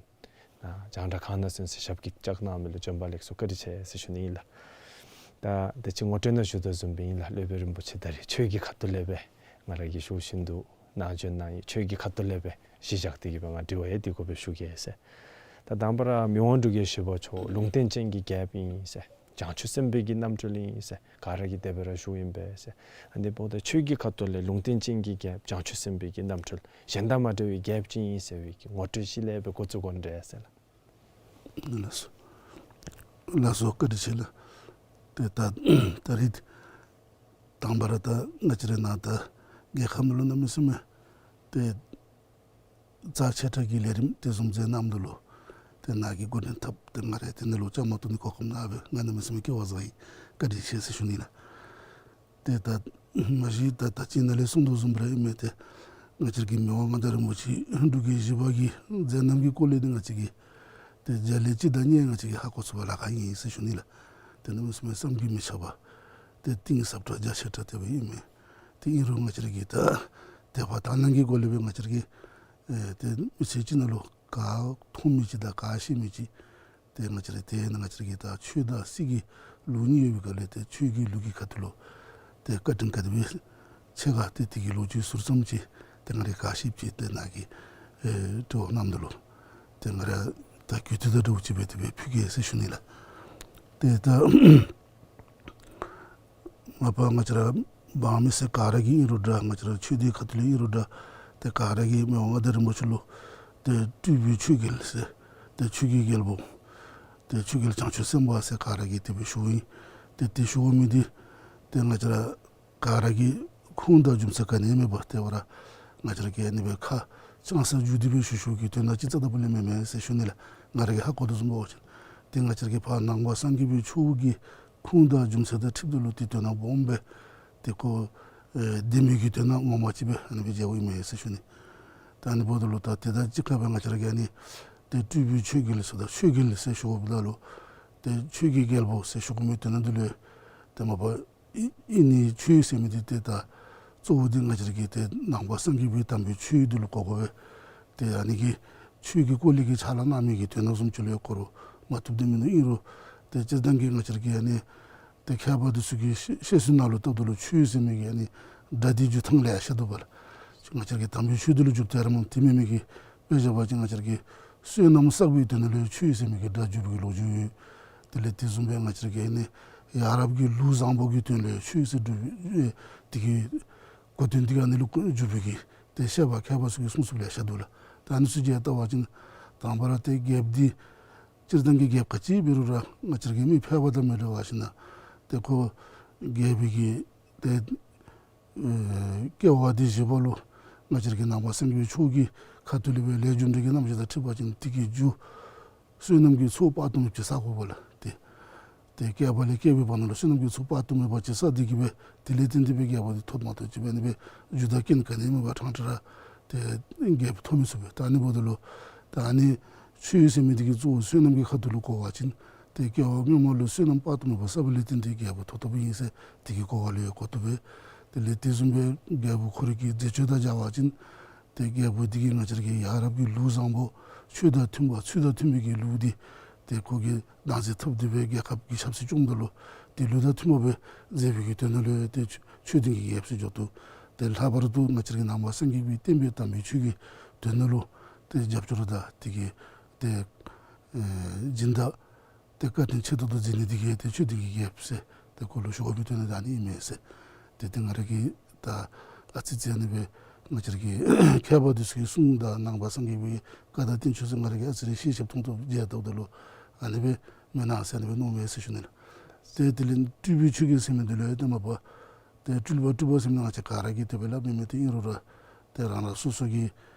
ནཱ་རྒྱང་བསྒྲགས་ཁང་ནང་ཚུན་ཚོད་ཞབས་ཀྱིས་བཅགས་གནང་མི་ལུ་བྱོན་པ་ལེགས་སོ་བཀའ་དྲིན་ཆེ་ཟེར་ཞུ་ནི་ཨིན་ལགས། ད་དེ་ཅིག་ངོ་སྤྲོད་ནང་ཞུ་དོ་བཟུམ་སྦེ་ཨིན་ལགས། སློབ་དཔོན་རིན་པོ་ཆེ་ད་རེས་ཆོས་ཀྱི་ཁ་ཐུག་ལས་སྦེ་ང་ར་གིས་ཞུ་བཞིན་དུ་ནཱ་བྱོན་གནང་ཡི། ཆོས་ཀྱི་ཁ་ཐུག་ལས་སྦེ་གཞི་བཞག་སྟེ་གིས་སྦེ་ང་དྲི་བ་ཡང་འདི་གུ་སྦེ་ཞུ་གེ་ཟེར། ད་དང་པ་ར་མི་དབང་འབྲུག་རྒྱལ་བཞི་པ་མཆོག་ལུང་བསྟན་ཅན་གྱི་རྒྱལཔོ་ཨིན་ཟེར། བྱང་ཆུབ་སེམས་དཔའི་གི་རྣམ་སྤྲུལ་ཨིན་ཟེར་ག་ར་གིས་དེ་སྦེ་ར་ཞུཝ་ཨིན་པས་ཟེར། ཨ་ནི་འབདཝ་ད་ཆོས་ཀྱི་ཁ་ཐུག་ལས་ལུང་བསྟན་ཅན་གྱི་རྒྱལཔོ་བྱང་ཆུབ་སེམས་དཔའི་གི་རྣམ་སྤྲུལ་གཞན་དང་མ་འདྲ་བའི་རྒྱལཔོ་ཅིག་ཨིན་ཟེར་བའི་གི་ངོ་སྤྲོད་ཅིག་ལས་སྦེ་འགོ་བཙུགས་དགོ་ནི་འདྲས་ཟེར་ལགས། ལགས་སོ། ལགས་སོ་བཀའ་དྲིན་ཆེ་ལགས། ཏེ་ད་ད་རིས་དང་པ་ར་ད་ང་བཅས་རའི་ནཱ་ད་རྒྱལ་ཁབ་ནང་ལུ་གནམ་མེད་ས་མེད་ཏེ་རྩ་ཆེ་དྲགས་ཀྱི་ལས་རིམ་དེ་བཟུམ་མཛད་གནངམ་ད་ལུ་ཏེ་ནཱ་གིས་འགོ་འདྲེན་འཐབ་སྟེ་ང་ར་ཏེ་ནཱ་ལུ་བཅའ་མར་གཏོགས་ནི་གོ་སྐབས་གནང་བར་ང་གནམ་མེད་ས་མེད་སྐལ་བ་བཟང་ཡི། བཀའ་དྲིན་ཆེ་ཟེར་ཞུ་ནི་ལགས། ཏེ་ད་མ་གཞི་ད་ད་ཅི་ནཱ་ལས་གསུངས་དོ་བཟུམ་ར་ཨིན་མས། ཏེ་ང་བཅས་ཀྱི་མི་དབང་མངའ་བདག་རིན་པོ་ཆེ་འབྲུག་རྒྱལ་བཞི་པ་གི་མཛད་རྣམ་གྱི་སྐོར་ལས་ཏེ་ང་བཅས་ཀྱིས་ཏེ་རྒྱ་ལས་ཅི་ད་ནི་ང་བཅས་ཀྱིས་ཧ་གོ་ཚུགས་པར་ལཱ་ཁག་ཨིན་ཟེར་ཞུ་ནི་ལགས། ཏེ་གནམ་མེད་ས་མེད་བསམ་གྱིས་མི་ཁྱབ་པ་ཏེ་གཏིང་ཟབ་དྲགས་རྒྱ་ཆེ་དྲགས་དེ་སྦེ་ཨིན་མས། ཏེ་ཨིན་རུང་ང་བཅས་ཀྱིས་ད་དད་པ་དག་སྣང་གི་སྒོ་ལས་སྦེ་ང་བཅས་ཀྱིས་ཨེ་ཏེ་མི་ཚེ་གཅིག་ནང་ལུ་ག་མཐོང་མི་ཅིག་དང་ག་ཤེས་མི་ཅིག་ཏེ་ང་བཅས་ར་ཏེ་ནཱ་ང་བཅས་ཀྱི་ད་ཆོས་དང་སྲིད་ཀྱི་ལུགས་གཉིས་ཡོད་པའི་སྒང་ལས་ཏེ་ཆོས་ཀྱི་ལུགས་ཀྱི་ཁ་ཐུག་ལུ་ཏེ་བཀའ་དྲིན་ག་དེ་སྦེ་ཆེ་ག་ཏེ་དེ་གི་ལོ་རྒྱུས་ཟུར་ཙམ་ཅིག་ཏེ་ང་ར་ག་ཤེསཔ་ཅིག་ཏེ་ནཱ་གིས་ཨེ་དྲི་བ་གནངམ་ད་ལུ་ཏེ་ང་ར་ད་གུས་བཏུད་དང་འདྲཝ་ཅིག་སྦེ་དེ་སྦེ་ཕུལ་གེ་ཟེར་ཞུ་ནི་ལགས། ཏེ་ད་མ་པ་ང་བཅས་ར་འབངས་མི་སེར་ག་ར་གིས་ཨིན་རུང་འདྲ་ང་བཅས་ར་ཆོས་སྡེ་ཁ་ཐུག་ལས་ཨིན་རུང་འདྲ་ཏེ་ག་ར་གིས་མི་དབང་མངའ་བདག་རིན་པོ་ཆེ་ལུ་ཏེ་སྤྲུལ་པའི་ཆོས་རྒྱལ་ཟེར་ཏེ་ཆོས་ཀྱི་རྒྱལ་པོ་ཏེ་ཆོས་རྒྱལ་བྱང་ཆུབ་སེམས་དཔའ་ཟེར་ག་ར་གིས་དེ་སྦེ་ཞུཝ་ཨིན། ཏེ་དེ་ཞུ་མི་འདི་ཏེ་ང་བཅས་ར་ག་ར་གི་ཁུངས་དང་རྒྱུ་མཚན་ག་ནི་མེད་པར་ཏེ་བ་ར་ང་བཅས་ར་གིས་ཨ་ནི་སྦེ་ཁ་བྱང་ས་བསྒྱུར་ཏེ་སྦེ་ཞུ་ཞུཝ་གི་དོན་དག་ཅིག་རྩ་དང་པོ་ལས་མེན་མས་ཟེར་ཞུ་ནི་ལགས། ང་ར་གིས་ཧ་གོ་དོ་བཟུམ་འབད་བ་ཅིན་ཏེ་ང་བཅས་ར་གི་ཕར་ནང་པ་སངས་རྒྱས་པའི་ཆོས་ཀྱི་ཁུངས་དང་རྒྱུ་མཚན་དང་འཁྲིལཝ་ད་ལུ་ཏེ་དོན་དག་སྦོམ་སྦེ་ཏེ་ཁོ་ཨེ་བདེན་མི་གི་དོན་དག་ངོ་མ་ཅིག་སྦེ་ཨ་ནི་སྦེ་མཇལཝ་ཨིན་མས་ཟེར་ཞུ་ནི། ད་ཨ་ནི་འབདཝ་ད་ལུ་ད་དེ་དང་གཅིག་ཁར་སྦེ་ང་བཅས་ར་གིས་ཨ་ནི་ཏེ་སྤྲུལ་པའི་ཆོས་རྒྱལ་ཟེར་དང་ཆོས་རྒྱལ་ཟེར་ཞུཝ་ད་ལུ་ཏེ་ཆོས་ཀྱི་རྒྱལ་པོ་ཟེར་ཞུ་དགོ་མི་དོན་དག་འདི་ལུ་ཏེ་མ་པ་ཨི་ཨིན་ནི་ཆོས་ཟེར་མི་འདི་ཏེ་ད་གཙོ་བོ་འདི་ང་བཅས་ར་གི་ཏེ་ནང་པ་སངས་རྒྱས་པའི་དམ་པའི་ཆོས་འདི་ལུ་གོ་དགོ་པས། ཏེ་ཨ་ནི་གི་ཆོས་ཀྱི་སྐོར་ལས་ཀྱི་ཕྱག་ལཱ་གནང་མི་གི་དོན་དག་བཟུམ་ཅིག་ལུ་ཡང་གོ་རུང་མ་བཏུབ་དེ་མིན་འདུག། ཨིན་རུང་ཏེ་སྤྱིར་བཏང་གི་ང་བཅས་ར་གི་ཨ་ནི་ཏེ་མཁས་པ་འདི་ཚུ་གི་བཤད་བཤད་སྲོལ་ནང་ལུ་བལྟཝ་ད་ལུ་ཆོས་ཟེར་མི་གི་ཨ་ནི་སྒྲ་འདི་འཇུག་ཐངས་ལེ་ཤ་འདུག་པ་ལགས། ང་བཅས་ར་གི་དམ་པའི་ཆོས་འདི་ལུ་འཇུག་ཐངས་ར་མ་དེ་མེན་མི་གི་དཔེ་བཞག་པ་ཅིན་ང་བཅས་ར་གི་བསོད་ནམས་བསགས་པའི་དོན་ལུ་ཆོས་ཟེར་མི་གི་སྒྲ་འཇུག་པའི་གི་ལོ་རྒྱུས་ཡོད། དེ་ལས་དེ་བཟུམ་སྦེ་ང་བཅས་ར་གི་ཨ་ནི་ཡ་རབས་ཀྱི་ལུགས་བཟང་པོ་གི་དོན་ལུ་ཆོས་ཟེར་སྒྲུབ་པའི་དེ་གི་གོ་དོན་འདི་ག་ཨ་ནི་ལུ་འཇུག་པའི་གི་ཏེ་བཤད་པ་མཁས་པ་ཚུ་གིས་གསུང་གསུངམ་ལེ་ཤ་འདུག་ལགས། ད་ཨ་ནི་ཚུ་གིས་བལྟ་བ་ཅིན་དང་པ་ར་ཏེ་རྒྱལཔོ་འདི་སྤྱིར་བཏང་གི་རྒྱལཔོ་ག་ཅི་འབད་རུང་ར་ང་བཅས་ར་གི་མི་ཕལ་པ་དང་མི་འདྲ་བ་ཞིག་ན་ ཏེ་ཁོ་རྒྱལ་པོའི་གི་ཏེ་ཨེ་སྐྱེ་བ་འདི་བཞེས་པ་ལུ་ང་བཅས་ར་གི་ནང་པ་སངས་རྒྱས་པའི་ཆོས་ཀྱི་ཁ་ཐུག་ལས་སྦེ་ལས་རྒྱུ་འབྲས་ཀྱི་རྣམ་གཞག་དང་འཁྲིལ་བ་ཅིན་དེ་གི་རྒྱུ་བསོད་ནམས་ཀྱི་ཚོགས་དཔག་ཏུ་མེད་པ་ཅིག་བསག་དགོ་པས་ལགས། ཏེ་ཏེ་བསྐལ་པ་ལས་བསྐལ་པའི་བར་ན་ལུ་བསོད་ནམས་ཀྱི་ཚོགས་དཔག་ཏུ་མེད་པ་ཅིག་བསགས་ཏེ་གིས་སྦེ་དེ་ལས་བརྟེན་ཏེ་སྦེ་རྒྱལ་པོ་འདི་ཐོབ་མ་གཏོགས་ཅིག་སྦེ་ཨ་ནི་སྦེ་རྒྱུ་དང་རྐྱེན་ག་ནི་མེད་པར་ཕྲང་ཕྲང་ར་ཏེ་རྒྱལ་པོ་ཐོབ་མི་ཚུགས་པས། ད་ཨ་ནི་འབདཝ་ད་ལུ་ད་ཨ་ནི་ཆོས་ཟེར་མི་འདི་གི་གཙོ་བོ་བསོད་ནམས་ཀྱི་ཁ་ཐུག་ལུ་གོ་བ་ཅིན་ཏེ་སྐྱེ་བ་སྔོན་མ་ལུ་བསོད་ནམས་དཔག་ཏུ་མེད་པ་བསགས་པ་ལས་བརྟེན་ཏེ་རྒྱལ་པོ་ཐོབ་ཐོབ་ཨིན་ཟེར་དེ་གི་གོ་བ་ལུ་ཡང་གོ་བཏུབ་པས། དེ་ལས་དེ་བཟུམ་སྦེ་རྒྱལ་པོ་ཁོ་རའི་གི་མཛད་སྤྱོད་དང་སྦྱར་བ་ཅིན་ཏེ་རྒྱལ་པོ་འདི་གིས་ང་བཅས་ར་གི་ཡ་རབས་ཀྱི་ལུགས་བཟང་པོ་ཆོས་དང་མཐུན་པ་ཚུལ་དང་མཐུན་པའི་གི་ལུགས་འདི་ཏེ་ཁོ་གིས་བདག་འཛིན་འཐབ་སྟེ་སྦེ་རྒྱལ་ཁབ་ཀྱི་ཆབ་སྲིད་སྐྱོངམ་ད་ལུ་ཏེ་ལུགས་དང་མཐུན་པ་སྦེ་མཛད་པའི་གི་དོན་དག་ལུ་ཏེ་ཆོས་ཆོས་ལྡན་གྱི་རྒྱལ་པོ་ཟེར་འགྱོ་དོ། ཏེ་ལྷག་པར་དུ་ང་བཅས་ར་གི་ནང་པ་སངས་རྒྱས་པའི་བསྟན་པའི་དམ་པའི་ཆོས་ཀྱི་དོན་དག་ལུ་ཏེ་རྒྱབ་སྐྱོར་དང་དེ་གི་ཏེ་ཨེ་སྦྱིན་བདག་ཏེ་བཀའ་དྲིན་ཆེ་ཏོག་ཏོ་མཛད་ནི་འདི་གིས་ཏེ་ཆོས་ལྡན་གྱི་རྒྱལ་པོ་ཟེར་ཏེ་ཁོ་ལུ་ཞུ་དགོ་པའི་དོན་དག་ཨ་ནི་ཨིན་མས་ཟེར། ཏེ་ཏེ་ང་ར་གིས་ད་ཨ་ཙི་ཙི་ཨ་ནི་སྦེ་ང་བཅས་ར་གི་མཁས་པ་འདི་ཚུ་གི་གསུང་དང་ནང་པ་སངས་རྒྱས་པའི་བཀའ་དང་བསྟན་བཅོས་ཚུ་ང་ར་གིས་ཨ་ཙི་རེ་ཤེས་ཤེསཔ་མཐོང་མཐོངམ་མཇལ་བལྟཝ་ད་ལུ་ཨ་ནི་སྦེ་མེན་ན་ཟེར་ཨ་ནི་སྦེ་མནོཝ་མས་ཟེར་ཞུ་ནི་ལགས། ཏེ་དེ་ལས་སྤྲུལ་པའི་ཆོས་ཀྱི་ཟེར་མི་འདི་ལུ་ཡང་ཏེ་མ་པ་ཏེ་སྤྲུལ་པ་སྤྲུལ་པ་ཟེར་མི་ང་བཅས་ག་ར་གིས་དེ་སྦེ་སླབ་མི་མེད་དེ་ཨིན་རུང་ར་ཏེ་རང་རང་སོ་སོ་གི་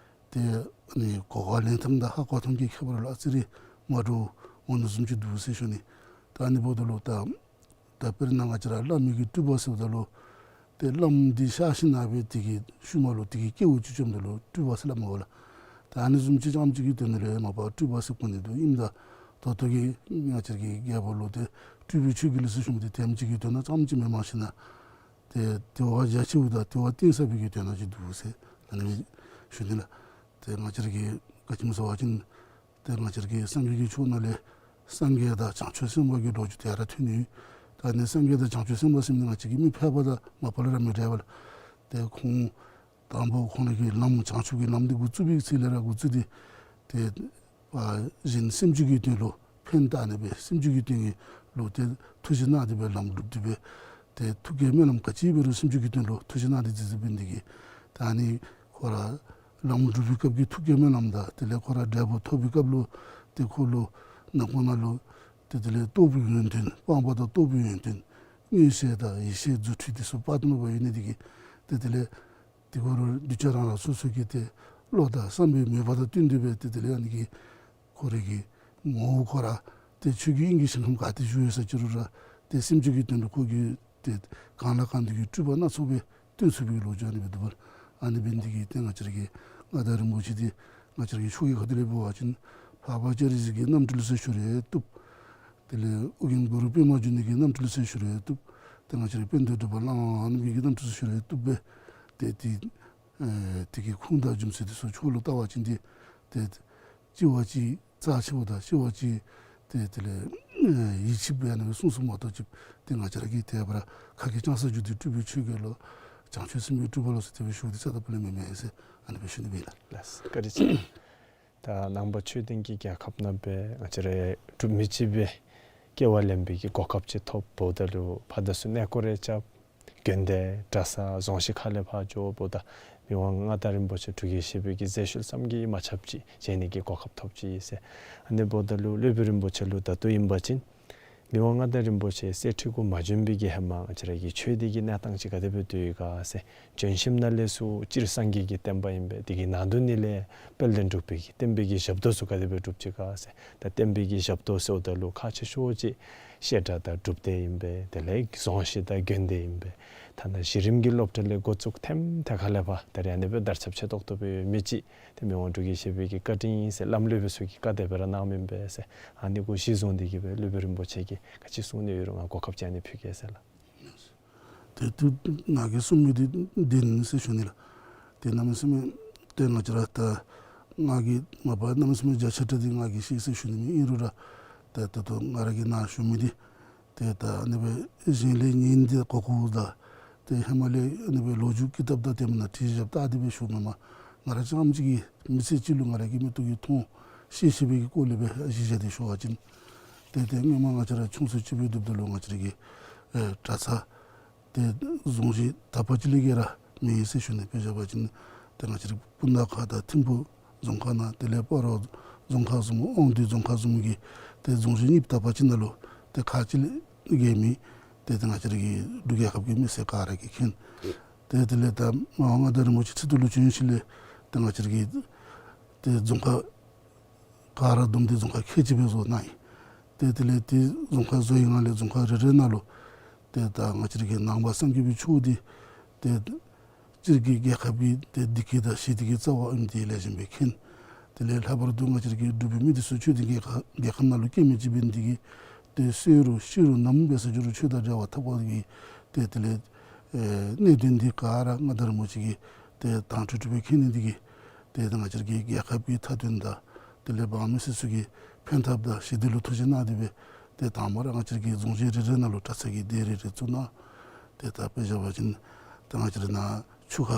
ཏེ་ཨ་ནི་གོ་བ་ལེན་ཐངས་དང་ཧ་གོ་ཐངས་ཀྱི་ཁྱད་པར་ལུ་ཨ་ཙི་རེ་མ་འདྲཝ་འོང་ནི་བཟུམ་ཅིག་འདུག་ཟེར་ཞུ་ནི། ད་ཨ་ནི་འབདཝ་ད་ལུ་ད་ད་དཔེར་ན་ང་བཅས་ར་བླ་མའི་གི་སྤྲུལ་པ་ཟེརཝ་ད་ལུ་ཏེ་བླམ་འདི་གཤགས་ཞིནམ་སྦེ་དེ་གི་ཤུལ་མ་ལུ་དེ་གི་སྐྱེ་བོ་ཅིག་བྱོནམ་ད་ལུ་སྤྲུལ་པ་ཟེར་སླབ་མས་པ་ལགས། ད་ཨ་ནི་བཟུམ་ཅིག་རྐྱངམ་ཅིག་གི་དོན་ལུ་ཡང་མ་པ་སྤྲུལ་པ་ཟེར་གོ་ནི་འདུག། ཨིནམ་ད་ད་ལྟོ་གི་ང་བཅས་ར་གི་རྒྱལ་པོ་ལུ་ཏེ་སྤྲུལ་པའི་ཆོས་ཀྱི་ལུགས་ཟེར་ཞུ་མི་འདི་དེམ་ཅིག་གི་དོན་དག་རྐྱངམ་ཅིག་མེནམ་ཞིནམ་ཏེ་དེ་བ་རྒྱ་ཆེཝ་དང་དེ་བ་བརྟན་ས་སྦེ་གི་དོན་དག་ཅིག་འདུག་ཟེར་ཨ་ནི་ཞུ་ནི་ལགས། ཏེ་ང་བཅས་ར་གི་ག་ཅི་སྨོ་ཟེར་བ་ཅིན་ཏེ་ང་བཅས་ར་གི་སངས་རྒྱས་ཀྱི་ཆོས་ནང་ལས་སངས་རྒྱས་དང་བྱང་ཆུབ་སེམས་དཔའ་གི་ལོ་རྒྱུས་དེ་ཡར་ཐོན་ནི་ཡོད། ད་ཨ་ནི་སངས་རྒྱས་དང་བྱང་ཆུབ་སེམས་དཔའ་ཟེར་མི་ང་བཅས་ཀྱི་མི་ཕལ་པ་དང་མ་པ་ལས་ར་མི་འདྲ་བས་ལགས། ཏེ་ཁོང་དང་པོ་ཁོང་ར་གི་ལམ་བྱང་ཆུབ་ཀྱི་ལམ་འདི་འགོ་བཙུགས་པའི་ཚེ་ལས་ར་འགོ་བཙུགས་ཏེ་ཏེ་ཨ་གཞན་སེམས་ཅན་གྱི་དོན་ལུ་ཕན་བཏགས་ནི་སྦེ་སེམས་ཅན་གྱི་དོན་ལུ་ཏེ་ཐུགས་རྗེ་གནང་སྟེ་སྦེ་ལམ་སྒྲུབ་སྟེ་སྦེ་ཏེ་ཐུགས་བསྐྱེད་སྨོན་ལམ་ག་ཅི་འབད་རུང་སེམས་ཅན་གྱི་དོན་ལུ་ཐུགས་རྗེ་གནང་སྟེ་མཛད་མཛདཔ་ཨིན་དེ་གིས་ད་ཨ་ནི་ཁོ་ར་ལམ་སྒྲུབ་པའི་སྐབས་ཀྱི་ཐུགས་བསྐྱེད་སྨོན་ལམ་དང་དེ་ལས་ཁོ་ར་འབྲས་བུ་ཐོབ་པའི་སྐབས་ལུ་ཏེ་ཁོ་ལུ་ནང་ཁོག་ནང་ལུ་ཏེ་དེ་ལས་རྟོགས་པའི་ཡོན་ཏན་སྤངས་པ་དང་རྟོགས་པའི་ཡོན་ཏན་མངོན་ཤེས་དང་ཡེ་ཤེས་རྫུ་འཕྲུལ་དེ་ཚུ་དཔག་ཏུ་མེད་པ་ཡོད་ནི་དེ་གིས་ཏེ་དེ་ལས་དེ་གུ་རུ་གདུལ་བྱ་རང་རང་སོ་སོ་གི་ཏེ་བློ་དང་བསམ་པའི་མོས་པ་དང་བསྟུན་ཏེ་སྦེ་ཏེ་དེ་ལས་ཨ་ནི་གི་ཁོ་རའི་གི་ངོ་བོ་ཁོ་ར་ཏེ་ཆོས་ཀྱི་དབྱིངས་ཀྱི་ཞིང་ཁམས་ག་ཏེ་བཞུགས་ཡོད་ས་ཅི་རུང་ར་ཏེ་སེམས་ཅན་གྱི་དོན་དུ་ཁོ་གིས་ཏེ་གང་ལ་གང་འདུལ་གྱི་སྤྲུལ་པ་སྣ་ཚོགས་སྦེ་སྟོན་ཚུགས་པའི་ལོ་རྒྱུས་ཨ་ནི་སྦེ་འདུག་པ་ལགས། ཨ་ནི་འབད་ནི་དེ་གིས་ཏེ་ང་བཅས་ར་གི་མངའ་བདག་རིན་པོ་ཆེ་འདི་ང་བཅས་ར་གི་ཆོས་ཀྱི་ཁ་ཐུག་ལས་འབད་བ་ཅིན་འཕགས་པ་སྤྱན་རས་གཟིགས་ཀྱི་རྣམ་སྤྲུལ་ཟེར་ཞུ་རུང་བཏུབ། དེ་ལས་ཨོ་རྒྱན་གུ་རུ་པདྨ་འབྱུང་གནས་ཀྱི་རྣམ་སྤྲུལ་ཟེར་ཞུ་རུང་བཏུབ། ཏེ་ང་བཅས་ར་དཔལ་ལྡན་འབྲུག་པ་བླ་མ་རྣམ་རྒྱལ་གྱི་རྣམ་སྤྲུལ་ཟེར་ཞུ་རུང་བཏུབ་པས། ཏེ་དེ་ཨེ་དེ་གི་ཁུངས་དང་རྒྱུ་མཚན་དེ་ཚུ་ཕྱོགས་ལུ་བལྟ་བ་ཅིན་ཏེ་ཏེ་གཅིག་བ་གཅིག་རྩ་ཆེཝ་དང་གཅིག་བ་གཅིག་ཏེ་དེ་ལས་ཨེ་ཡིད་ཆེས་འབད་ནི་སྦེ་གསུངས་གསུངསམ་མ་གཏོགས་ཅིག་ཏེ་ང་བཅས་ར་གིས་དེ་སྦེ་ར་ཁ་སྐད་རྐྱང་ས་བརྗོད་དེ་སྤྲུལ་པའི་ཆོས་རྒྱལ་ལོ་བྱང་ཆུབ་སེམས་དཔའི་སྤྲུལ་པ་ལོ་ཟེར་དེ་སྦེ་ཞུ་སྟེ་རྩ་དང་པོ་ལས་མེན་མས་ཟེར་ཨ་ནི་སྦེ་ཞུ་ནི་ཨིན་ལགས། ལགས་སོ། བཀའ་དྲིན་ཆེ། ད་ནང་པ་ཆོས་ལྡན་གྱི་རྒྱལ་ཁབ་ནང་སྦེ་ང་བཅས་ར་འབྲུག་མི་གཅིག་སྦེ་སྐྱེ་བ་ལེན་པའི་གི་གོ་སྐབས་ཅིག་ཐོབ་འབདཝ་ད་ལུ་ཕར་དང་ཚུར་གནས་སྐོར་རེ་རྐྱབ། དགོན་སྡེ་གྲྭ་ཚང་རྫོང་གཞིས་ཁག་ལས་ཕར་འགྱོ་འབདཝ་ད་མི་དབང་མངའ་བདག་རིན་པོ་ཆེ་འབྲུག་རྒྱལ་བཞི་པའི་གི་མཛད་བཞུགས་བསམ་གྱིས་མ་ཁྱབ་ཅིག་མཇལ་ནི་གི་གོ་སྐབས་ཐོབ་ཅི་ཟེར། ཨ་ནི་འབདཝ་ད་ལུ་སློབ་དཔོན་རིན་པོ་ཆེ་ལུ་ད་ལྟོ་ཨིན་པ་ཅིན་མི་དབང་མངའ་བདག་རིན་པོ་ཆེ་གསེར་ཁྲི་གུ་མ་བྱོན་པའི་གི་ཧེ་མ་ང་བཅས་ར་གི་ཆོས་འདི་གི་གནས་སྟངས་ཅིག་ག་དེ་སྦེ་སྡོད་ཡོད་ག་ཟེར། བྱོན་ཞིནམ་ལས་ཚུར་སྤྱིར་སངས་རྒྱས་ཀྱི་བསྟན་པ་ཨིན་པས། དེ་གི་ནང་དོན་ནི་ལས་དཔལ་ལྡན་འབྲུག་པའི་གི་བསྟན་པའི་གི་ཞབས་ཏོག་ཚུ་ག་དེ་སྦེ་སྒྲུབ་ཅི་ག་ཟེར། ད་བསྟན་པའི་གི་ཞབས་ཏོག་ཟེརཝ་ད་ལུ་ཁག་ཆེ་ཤོས་ཅིག་བཤད་གྲྭ་དང་སྒྲུབ་སྡེ་ཨིན་པས། དེ་ལས་རྫོང་གཞིས་དང་དགོན་སྡེ་ཨིན་པས། ཐ་ན་གཞི་རིམ་གྱི་སློབ་གྲྭ་ལས་འགོ་བཙུགས་ཐེམ་ཐད་ཁ་ལས་ཕར་ད་རེས་ཨ་ནི་སྦེ་དར་ཁྱབ་ཆེ་ཏོག་ཏོ་སྦེ་ཡོད་མི་ཅིག་ཏེ་མི་དབང་འབྲུག་རྒྱལ་བཞི་པའི་གི་བཀའ་དྲིན་ཨིན་ཟེར་བླམ་སློབ་དཔོན་ཚུ་གིས་བཀའ་དེ་སྦེ་ར་གནངམ་ཨིན་པས་ཟེར། ཨ་ནི་གུ་གཞི་བཟུང་སྟེ་གིས་སྦེ་སློབ་དཔོན་རིན་པོ་ཆེ་གིས་ག་ཅི་གསུང་ནི་ཡོད་རུང་ང་གོ་སྐབས་ཅིག་ཨ་ནི་ཕུལ་གེ་ཟེར་ལགས། ཏེ་ཏེ་ང་གིས་གསུང་མི་འདི་འདི་ཨིན་ཟེར་ཞུ་ནི་ལགས། ཏེ་གནམ་མེད་ས་མེད་ཏེ་ང་བཅས་ར་ད་ང་གིས་མ་པ་གནམ་མེད་ས་མེད་རྒྱ་ཆེ་དྲགས་འདི་ང་གིས་ཤེས་ཟེར་ཞུ་ནི་མེད། ཨིན་རུང་ར་ད་ད་ལྟོ་ང་ར་གིས་ནཱ་ཞུ་མི་འདི་ཏེ་ད་ཨ་ནི་སྦེ་གཞན་ལས་ཉན་ཏེ་གོ་གོཝ་དང་ཏེ་ཧེ་མ་ལས་ཨ་ནི་སྦེ་ལོ་རྒྱུས་ཀི་དེབ་དང་དེ་མེན་ན་བྲིས་བཞགཔ་ལྟ་སྟེ་སྦེ་ཞུཝ་མེན་མས། ང་ར་རྐྱངམ་ཅིག་གིས་མི་ཚེ་གཅིག་ལུ་ང་ར་གི་མིག་ཏོ་གིས་མཐོང་ཤེས་ཤེས་པའི་གི་སྐོར་ལས་སྦེ་གཞི་བཞག་སྟེ་ཞུ་བ་ཅིན་ཏེ་ཏེ་སྔོན་མ་ང་བཅས་ར་ཆུང་སུ་ཅིག་སྦེ་སྡོདཔ་ད་ལུ་ང་བཅས་ར་གི་ཨེ་གྲྭ་ཚང་ཏེ་རྫོང་གཞིས་དག་པ་ཅིག་ལས་བརྒལ་ར་མེད་ཟེར་ཞུ་ནི། དཔེ་བཞག་པ་ཅིན་ཏེ་ང་བཅས་ར་སྤུ་ན་ཁ་དང་ཐིམ་ཕུ་རྫོང་ཁག་ནང་དེ་ལས་སྤ་རོ་རྫོང་ཁག་བཟུམ་དབང་འདུས་རྫོང་ཁག་བཟུམ་གྱི་ཏེ་རྫོང་གཞིས་གཉིས་དག་པ་ཅིག་ནང་ལུ་ཏེ་ཁག་ཅིག་ལས་བརྒལ་མེད། ཏེ་ད་ང་བཅས་ར་གི་འབྲུག་རྒྱལ་ཁབ་ཀྱི་མི་སེར་ག་ར་གིས་མཁྱེན། ཏེ་དེ་ལས་ད་མ་འོངས་མངའ་བདག་རིན་པོ་ཆེ་ཁྲི་ཐོག་ལུ་བྱོན་ཞིནམ་ལས་ཏེ་ང་བཅས་ར་གི་ཏེ་རྫོང་ཁག་ག་ར་བསྡོམས་ཏེ་རྫོང་ཁག་ཁལ་གཅིག་སྦེ་བཟོ་གནང་ཡི། ཏེ་དེ་ལས་ཏེ་རྫོང་ཁག་བཟོ་བའི་སྒང་ལས་རྫོང་ཁག་རེ་རེ་ནང་ལུ་ཏེ་ད་ང་བཅས་ར་གི་ནང་པ་སངས་རྒྱས་པའི་ཆོས་འདི་ཏེ་སྤྱིར་གྱི་རྒྱལ་ཁབ་ཀྱི་ཏེ་བདེ་སྐྱིད་དང་ཞི་བདེ་གི་རྩ་བ་ཨིནམ་འདི་ལེགས་ཤོམ་སྦེ་མཁྱེན། དེ་ལས་ལྷག་པར་དུ་ང་བཅས་ར་གི་འབྲུག་པའི་མི་འདི་ཚུ་ཆོས་འདི་རྒྱལ་ཁ་རྒྱལ་ཁབ་ནང་ལུ་སྐྱེ་མི་ཅིག་འབད་ནི་འདི་གིས་ཏེ་གསོན་རུང་ཤི་རུང་ནམ་འབད་ས་ཅི་རུང་ཆོས་དང་འབྲེལ་བ་འཐབ་དགོ་ནི་འདི་གིས་ཏེ་དེ་ལས་ཨེ་གནད་དོན་འདི་ག་ར་མངའ་བདག་རིན་པོ་ཆེ་གིས་ཏེ་དྭངས་འཕྲོས་འཕྲོས་སྦེ་མཁྱེན་ནི་འདི་གིས་ཏེ་ད་ང་བཅས་ར་གི་རྒྱལ་ཁབ་ཀྱི་མཐའ་དོན་དང་དེ་ལས་འབངས་མི་སེར་ཚུ་གི་ཕན་ཐབས་དང་ཞི་བདེ་ལུ་ཐུགས་བཞེད་གནང་སྟེ་སྦེ་ཏེ་དང་པ་ར་ང་བཅས་ར་གི་རྫོང་གཞི་རེ་རེ་ནང་ལུ་གྲྭ་ཚང་གི་སྡེ་རེ་རེ་བཙུགས་གནང་། ཏེ་ད་དཔེ་བཞག་པ་ཅིན་ད་ང་བཅས་ར་ནཱ་ཆུ་ཁ་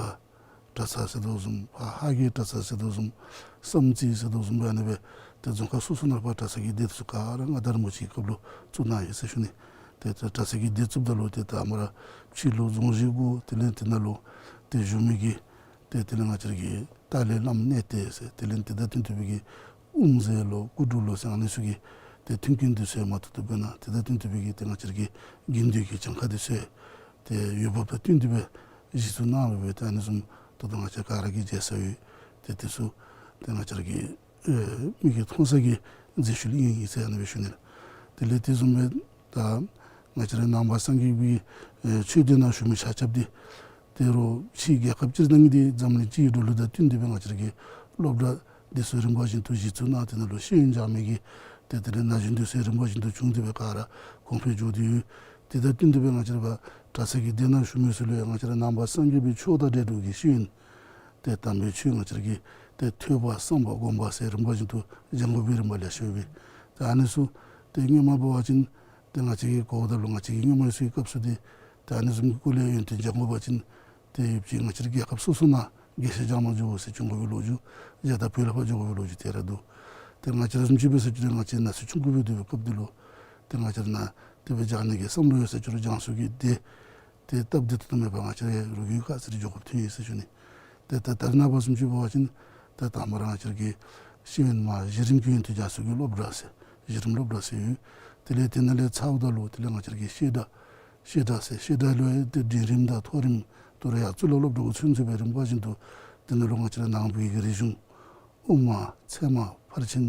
གྲྭ་ཚང་ཟེར་དོ་བཟུམ་ཕར་ཧ་གི་གྲྭ་ཚང་ཟེར་དོ་བཟུམ་བསམ་རྩེ་ཟེར་དོ་བཟུམ་སྦེ་ཨ་ནི་སྦེ་ཏེ་རྫོང་ཁག་སོ་སོ་ནང་ཕར་གྲྭ་ཚང་གི་སྡེ་ཚུ་ག་ར་མངའ་བདག་རིན་པོ་ཆེ་གི་སྐབས་ལུ་བཙུགས་གནང་ཡི་ཟེར་ཞུ་ནི། ཏེ་ད་གྲྭ་ཚང་གི་སྡེ་བཙུགསཔ་ད་ལུ་ཏེ་ད་མ་ར་ཕྱི་ལུ་རྫོང་གཞི་དགོ། དེ་ལས་དེ་ནང་ལུ་ཏེ་བཞུགས་མི་གི་ཏེ་དེ་ལས་ང་བཅས་ར་གི་ཏཱ་ལའི་བླམ་གནས་བརྟན་ཟེར་དེ་ལས་དེ་དང་བསྟུན་ཏེ་སྦེ་གི་དབུ་མཛད་ལོ་སྐུ་དྲུང་ལོ་ཟེར་ཨ་ནི་ཚུ་གི་ཏེ་མཐུན་རྐྱེན་འདི་ཚུ་ཡང་མ་ཐུབ་ཐུབ་སྦེ་གནང་། དེ་དང་བསྟུན་ཏེ་སྦེ་གི་ཏེ་ང་བཅས་ར་གི་དགེ་འདུན་གྱི་གྱངས་ཁ་འདི་ཚུ་ཡང་ཏེ་འོས་འབབ་དང་བསྟུན་ཏེ་སྦེ་གཞི་བཙུགས་གནང་སྦེ་ཏེ་ཨ་ནི་བཟུམ་ད་ལྟོ་ང་བཅས་ག་ར་གིས་མཇལ་ས་ཡོད། ཏེ་དེ་ཚུ་ཏེ་ང་བཅས་ར་གི་ཨེ་མིག་གིས་མཐོང་ས་གི་མཛད་ཤུལ་ཨིན་ཨིན་ཟེར་ཨ་ནི་སྦེ་ཞུ་ནི་ལགས། དེ་ལས་དེ་བཟུམ་སྦེ་ད་ང་བཅས་ར་ནང་པ་སངས་རྒྱས་པའི་ཨེ་ཆོས་སྡེ་ནང་བཞུགས་མི་ཆ་ཁྱབ་འདི་ཏེ་རོགས་ཕྱིའི་རྒྱལ་ཁབ་སྤྱིར་བཏང་གི་འདི་འཛམ་གླིང་སྤྱི་ཡི་འགྲོ་ལུགས་དང་བསྟུན་ཏེ་སྦེ་ང་བཅས་ར་གི་སློབ་གྲྭ་འདི་ཚུ་རིམ་པ་བཞིན་དུ་གཞི་བཙུགས་གནང་། དེ་ནང་ལུ་ཤེས་ཡོན་སྦྱང་མི་གི་ཏེ་དེ་ལས་ན་གཞོན་འདི་ཚུ་རིམ་པ་བཞིན་དུ་བྱུང་སྟེ་སྦེ་ག་ར་གོང་འཕེལ་འགྱོ་སྟེ་ཡོད། དེ་དང་བསྟུན་ཏེ་སྦེ་ང་བཅས་ར་ཕར་གྲྭ་ཚང་གི་སྡེ་ནང་བཞུགས་མི་ཚུ་ལུ་ཡང་ང་བཅས་ར་ནང་པ་སངས་རྒྱས་པའི་ཆོས་དང་འབྲེལ་འདྲིས་ཀྱི་ཤེས་ཡོན་ཏེ་དམ་པའི་ཆོས་ང་བཅས་ར་གིས་ཏེ་ཐོས་པ་བསམ་པ་སྒོམ་པ་ཟེར་རིམ་པ་བཞིན་དུ་སྦྱང་དགོ་པའི་རིམ་པ་ལེ་ཤ་ཡོད་པས། ཏེ་ཨ་ནི་ཚུ་ཏེ་སྔོན་མ་འབད་བ་ཅིན་ཏེ་ང་བཅས་ཀྱིས་གོཝ་ད་ལུ་ང་བཅས་ཀྱི་སྔོན་མ་ཚུ་གི་སྐབས་སུ་ཏེ་ཏེ་ཨ་ནི་བཟུམ་གྱི་སྐོར་ལས་ཡོན་ཏན་སྦྱང་དགོ་པ་ཅིན་ཏེ་ཡོད་ཅིག་ང་བཅས་ར་རྒྱལ་ཁབ་སོ་སོ་ནང་དགེ་བཤེས་སྦྱང་མ་འགྱོ་ཟེར་བྱུང་དགོ་པའི་ལོ་རྒྱུས་རྒྱ་དང་བོད་ལས་ཕར་འགྱོ་དགོ་པའི་ལོ་རྒྱུས་དེ་ར་འདུག། ཏེ་ང་བཅས་ར་བཟུམ་ཅིག་འབད་ས་ཅིག་རུང་ང་བཅས་ན་ཚོད་ཆུང་ཀུ་སྦེ་སྡོད་པའི་སྐབས་འདི་ལུ་ཏེ་ང་བཅས་ར་ནཱ་དེ་སྦེ་སྦྱང་ནི་གི་བསམ་བློ་ཡོད་ས་ཅིག་རུང་སྦྱང་ས་གི་སྡེ་ཏེ་སྟབས་བདེ་ཏོག་ཏོ་མེད་པར་ང་བཅས་ར་རོགས་ཀྱིས་ག་ཅི་ར་འགྱོ་དགོཔ་ཐོན་ཡི་ཟེར་ཞུ་ནི། ཏེ་ད་ད་རེས་ནངས་པ་བཟུམ་ཅིག་འབད་བ་ཅིན་ད་དང་པ་ར་ང་བཅས་ར་གི་ཤེས་ཡོན་མ་གཞི་རིམ་གྱི་ཡོན་ཏན་སྦྱང་ས་གི་སློབ་གྲྭ་ཟེར་གཞི་རིམ་སློབ་གྲྭ་ཟེར་ཡོད། དེ་ལས་དེ་ནང་ལས་ཚརཝ་ད་ལུ་དེ་ལས་ང་བཅས་ར་གི་བཤད་གྲྭ་བཤད་གྲྭ་ཟེར་བཤད་གྲྭ་ལུ་ཡང་ཏེ་འབྲིང་རིམ་དང་མཐོ་རིམ་དུ་ར་ཡར་གཙུག་ལག་སློབ་གྲྭ་གུ་ཚུན་ཚོད་སྦེ་རིམ་པ་བཞིན་དུ་དེ་ནང་ལུ་ང་བཅས་ར་ནང་པའི་གི་རིག་གཞུང་དབུ་མ་ཚད་མ་ཕར་ཕྱིན་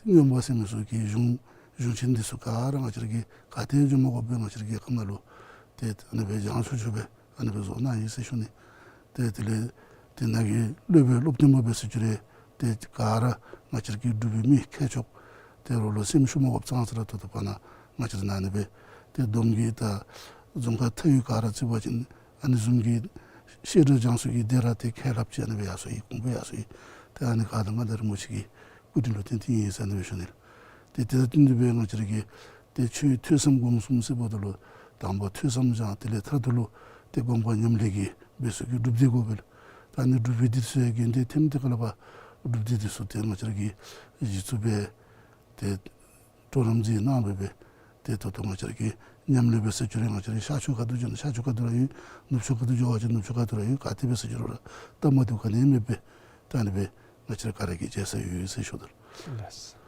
མངོན་པ་ཟེར་མི་ཚུ་གི་གཞུང་གཞུང་ཆེན་འདི་ཚུ་ག་ར་ང་བཅས་ར་གིས་ག་ཏེ་འགྱོ་མ་དགོཔ་སྦེ་ང་བཅས་ར་གི་རྒྱལ་ཁབ་ནང་ལུ་ཏེ་ཨ་ནི་སྦེ་སྦྱང་ཚུགས་ཚུགས་སྦེ་ཨ་ནི་སྦེ་བཟོ་གནང་ཡི་ཟེར་ཞུ་ནི། ཏེ་དེ་ལས་དེ་ནང་གི་སློབ་དཔོན་སློབ་སྟོན་པ་འབད་ས་ཅིག་རུང་ཏེ་ག་ར་ང་བཅས་ར་གི་འབྲུག་པའི་མི་མཁས་མཆོག་ཏེ་རོགས་ལུ་སེམས་ཤུགས་མ་དགོཔ་ཙང་ཙ་ར་ད་ལྟོ་ཕར་ནཱ་ང་བཅས་ར་ནཱ་ཨ་ནི་སྦེ་ཏེ་བསྡོམས་ཀྱིས་ད་རྫོང་ཁག་མཐའ་དབུས་ག་ར་བརྩི་བ་ཅིན་ཨ་ནི་བཟུམ་གྱི་བཤད་གྲྭ་སྦྱང་ས་གི་སྡེ་ར་ཏེ་ཁལ་ལྷགཔ་ཅིག་ཨ་ནི་སྦེ་ཡར་སོང་ཡི། གོང་འཕེལ་ཡར་སོང་ཡི། ཏེ་ཨ་ནི་ག་ར་མངའ་བདག་རིན་པོ་ཆེ་གི་སྐུ་དྲིན་ལུ་བརྟེན་ཏེ་ཨིན་ཟེར་ཨ་ནི་སྦེ་ཞུ་ནི་ལགས། ཏེ་དེ་དང་བསྟུན་ཏེ་སྦེ་ང་བཅས་ར་གིས་ཏེ་ཆོས་ཐོས་བསམ་སྒོམ་གསུམ་ཟེརཝ་ད་ལུ་དང་པ་ཐོས་བསམ་སྦྱང་དེ་ལས་མཐར་ཐུག་ལུ་ཏེ་སྒོམ་པ་ཉམས་ལེན་གྱི་འབད་ས་གི་སྒྲུབ་སྡེ་དགོ་པས་ལགས། ད་ཨ་ནི་སྒྲུབ་སྡེ་འདི་ཚུ་ཡང་དགོན་སྡེ་ཐེམ་ཐེ་ཁ་ལས་ཕར་སྒྲུབ་སྡེ་འདི་ཚུ་ཏེ་ང་བཅས་ར་གིས་གཞི་བཙུགས་འབད་དེ་གྲོགས་རམ་མཛད་གནང་སྦེ་སྦེ་ཏེ་ད་ལྟོ་ང་བཅས་ར་གིས་ཉམས་ལེན་འབད་ས་ཅིག་རུང་ང་བཅས་ར་ཤར་ཕྱོགས་ཁ་ཐུག་འགྱོ་ན་ཤར་ཕྱོགས་ཁ་ཐུག་ར་ཡོད། ནུབ་ཕྱོགས་ཁ་ཐུག་འགྱོ་བ་ཅིན་ནུབ་ཕྱོགས་ཁ་ཐུག་ར་ཡོད། ག་ཏེ་འབད་ས་ཅིག་རུང་ར་སྟབས་མ་བདེཝ་ག་ནི་ཡང་མེད་པས། ད་ཨ་ནི་སྦེ་ང་བཅས་ར་ག་ར་གིས་མཇལ་ས་ཡོད་ཟེར་ཞུ་དོ་ལགས། ལགས།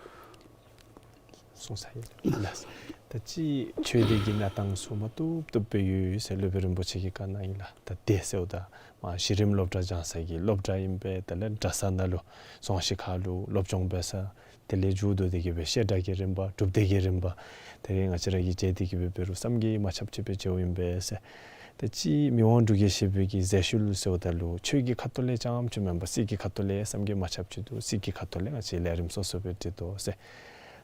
གསུངས་ས་ཡོད་ལགས། ད་ཅི་ཆོས་སྡེ་གི་གནས་སྟངས་ཚུ་མ་བཏུབ་བཏུབ་སྦེ་ཡོད་ཟེར་སློབ་དཔོན་རིན་པོ་ཆེ་གིས་བཀའ་གནང་ཡི་ལགས། ད་སྡེ་ཟེརཝ་ད་མ་གཞི་རིམ་སློབ་གྲྭ་སྦྱང་ས་གི་སློབ་གྲྭ་ཨིན་པས། དེ་ལས་གྲྭ་ས་ནང་ལུ་རྫོང་གཞི་ཁ་ལུ་སློབ་སྦྱོང་འབད་ས། དེ་ལས་མཇུག་བསྡུ་སྟེ་གི་སྦེ་བཤད་གྲྭ་གི་རིམ་པ་སྒྲུབ་སྡེ་གི་རིམ་པ་དེ་རེ་ང་བཅས་ར་གིས་མཇལ་ཏེ་གི་སྦེ་འབད་རུང་བསམ་གྱིས་མ་ཁྱབ་ཅིག་སྦེ་མཇལཝ་ཨིན་པས་ཟེར། ད་ཅི་མི་དབང་འབྲུག་རྒྱལ་བཞི་པའི་གི་མཛད་ཤུལ་ཟེརཝ་ད་ལུ་ཆོས་ཀྱི་ཁ་ཐུག་ལས་རྐྱངམ་ཅིག་མེན་པར་སྲིད་ཀྱི་ཁ་ཐུག་ལས་བསམ་གྱིས་མ་ཁྱབ་ཅིག་འདུག། སྲིད་ཀྱི་ཁ་ཐུག་ལས་ང་བཅས་ལས་རིམ་སོ་སོ་སྦེ་སྒྲིག་དོ་ཟེར།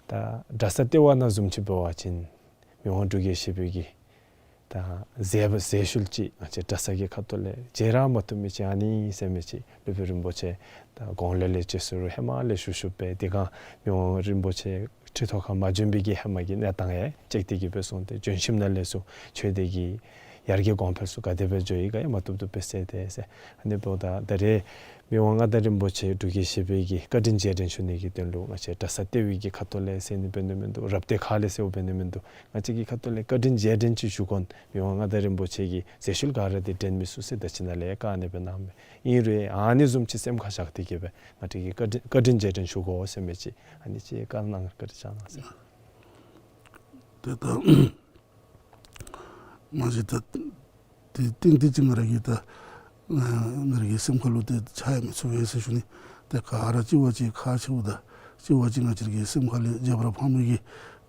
ད་གྲྭ་ས་ལྟེ་བ་ནང་བཟུམ་ཅིག་འབད་བ་ཅིན་མི་དབང་འབྲུག་རྒྱལ་བཞི་པའི་གི་ད་མཛད་པ་མཛད་ཤུལ་ཅིག་ང་བཅས་གྲྭ་ས་གི་ཁ་ཐུག་ལས་མཇལ་ར་མ་བཏུབ་མི་ཅིག་ཨ་ནི་ཟེར་མི་ཅིག་སློབ་དཔོན་རིན་པོ་ཆེ་ད་དགུང་ལོ་ལས་ཅིག་ཟེར་རུང་ཧེ་མ་ལས་བཞུགས་བཞུགསཔ་སྦེ་དེ་སྒང་མི་དབང་རིན་པོ་ཆེ་ཁྲི་ཐོག་ཁར་མ་བྱོན་པའི་གི་ཧེ་མ་གི་གནས་སྟངས་ཡང་ཅིག་དེ་གི་སྦེ་སོང་སྟེ་བྱོན་ཞིནམ་ན་ལས་ཚུར་ཆོས་སྡེ་གི་ཡར་རྒྱས་གོང་འཕེལ་ཚུ་ག་དེ་སྦེ་འགྱོ་ཡི་ག་ཡང་མ་བཏུབ་བཏུབ་སྦེ་གསལ་ཏེ་ཟེར། ཨ་ནི་འབདཝ་ད་ད་རེས་མི་དབང་མངའ་བདག་རིན་པོ་ཆེ་འབྲུག་རྒྱལ་བཞི་པའི་གི་བཀའ་དྲིན་རྗེས་དྲན་ཞུ་ནི་གི་དོན་ལུ་ང་བཅས་གྲྭ་ས་ལྟེ་བའི་གི་ཁ་ཐུག་ལས་ཟེར་ནི་འབད་ནི་མིན་འདུག། རབ་སྡེ་ཁག་ལས་ཟེརཝ་འབད་ནི་མིན་འདུག། ང་བཅས་ཀྱི་ཁ་ཐུག་ལས་བཀའ་དྲིན་རྗེས་དྲན་ཅིག་ཞུ་དགོ་ན་མི་དབང་མངའ་བདག་རིན་པོ་ཆེ་གི་མཛད་ཤུལ་ག་ར་འདི་དྲན་མི་ཚུགས་ཟེར་ད་ཅི་ནཱ་ལས་བཀའ་ཨ་ནི་སྦེ་གནངམ་མས། ཨིན་རུང་ཨ་ནི་བཟུམ་ཅིག་སེམས་ཁར་བཞག་སྟེ་གི་སྦེ་ང་བཅས་ཀྱིས་བཀའ་དྲིན་བཀའ་དྲིན་རྗེས་དྲན་ཞུ་དགོ་ཟེར་མི་ཅིག་ཨ་ནི་ཅིག་བཀའ་གནང་བཀའ་དྲིན་བསྐྱང་གནང་ཟེར། ཏེ་ད་ མ་གཞི་ད་ཏེ་ཏན་ཏན་ཅིག་ང་ར་གི་ད་ང་ར་གི་སེམས་ཁ་ལུ་ཏེ་ཆགས་ཡང་མི་ཚུགས་པས་ཟེར་ཞུ་ནི། ཏེ་ག་ར་གཅིག་བ་གཅིག་ཁག་ཆེཝ་ད་གཅིག་བ་གཅིག་ང་བཅས་ར་གི་སེམས་ཁ་ལས་རྒྱབ་ར་འཕངས་མི་གི་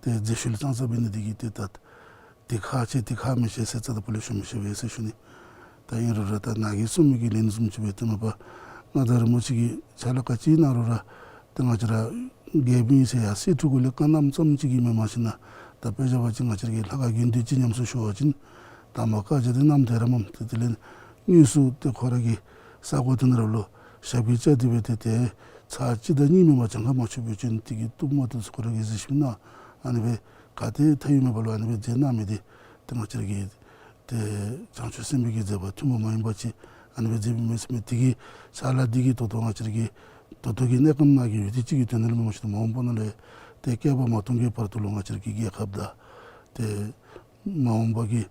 ཏེ་རྫས་ཤུལ་ཙང་ཙ་འབད་ནི་འདི་གིས་ཏེ་ད་འདི་ཁག་ཆེ་འདི་ཁག་མི་ཆེ་ཟེར་རྩ་དང་པོ་ལས་ཞུ་མི་ཤེས་པས་ཟེར་ཞུ་ནི། ད་ཨིན་རུང་ར་ད་ནཱ་གིས་གསུངས་མི་གི་ལན་བཟུམ་ཅིག་སྦེ་ཏེ་མ་པ་མངའ་བདག་རིན་པོ་ཆེ་གིས་ཕྱག་ལཱ་ག་ཅི་གནང་རུང་ར་ཏེ་ང་བཅས་ར་རྒྱལཔོ་ཨིན་ཟེར་ཡར་གསེར་ཁྲི་གུ་ལས་བཀའ་གནངམ་ཙམ་ཅིག་གིས་མེན་མ་གཞི་ན་ད་དཔེ་བཞག་པ་ཅིན་ང་བཅས་ར་གི་ལྷ་ཁང་དགོན་སྡེ་ཅིག་ཉམས་སུ་བཞེས་པ་ཅིན་དང་པ་བཀའ་རྒྱ་འདི་གནངམ་དེ་ར་མས། ཏེ་དེ་ལས་དངོས་སུ་ཏེ་ཁོ་ར་གི་ས་གོ་དེ་ནང་ར་ལུ་ཞབས་ཀྱིས་བཅགས་ཏེ་སྦེ་ཏེ་ཏེ་ཚར་གཅིག་དང་གཉིས་མེན་པར་གྱངས་ཁ་མ་ཆོད་པའི་ཅིན་དེ་གི་གཏོར་མ་དེ་ཚུ་ཁོ་ར་གིས་གཟིགས་ཞིབ་གནང་ཨ་ནི་སྦེ་ག་ཏེ་མཐའ་ཡུལ་མེད་པ་ལུ་ཨ་ནི་སྦེ་མཛད་གནང་མི་འདི་ཏེ་ང་བཅས་ར་གི་ཏེ་བྱང་ཆུབ་སེམས་དཔའི་གི་མཛད་པ་ཐུན་མོང་མ་ཡིན་པ་ཅིག་ཨ་ནི་སྦེ་མཛད་པའི་མས་ཟེར་མི་དེ་གི་ཕྱག་ལཱ་འདི་གིས་ད་ལྟོ་ང་བཅས་ར་གི་ད་ལྟོ་གི་གནས་སྐབས་ནང་གི་ཡུལ་དེ་ཅིག་གི་དོན་ལུ་མེན་མ་གཞི་ན་མ་འོངས་པ་ནང་ལས་ཏེ་བསྐལ་པ་མ་སྟོང་གི་བར་དུ་ལུ་ང་བཅས་ར་གི་རྒྱལ་ཁབ་དང་ཏེ་མ་འོངས་པ་གི་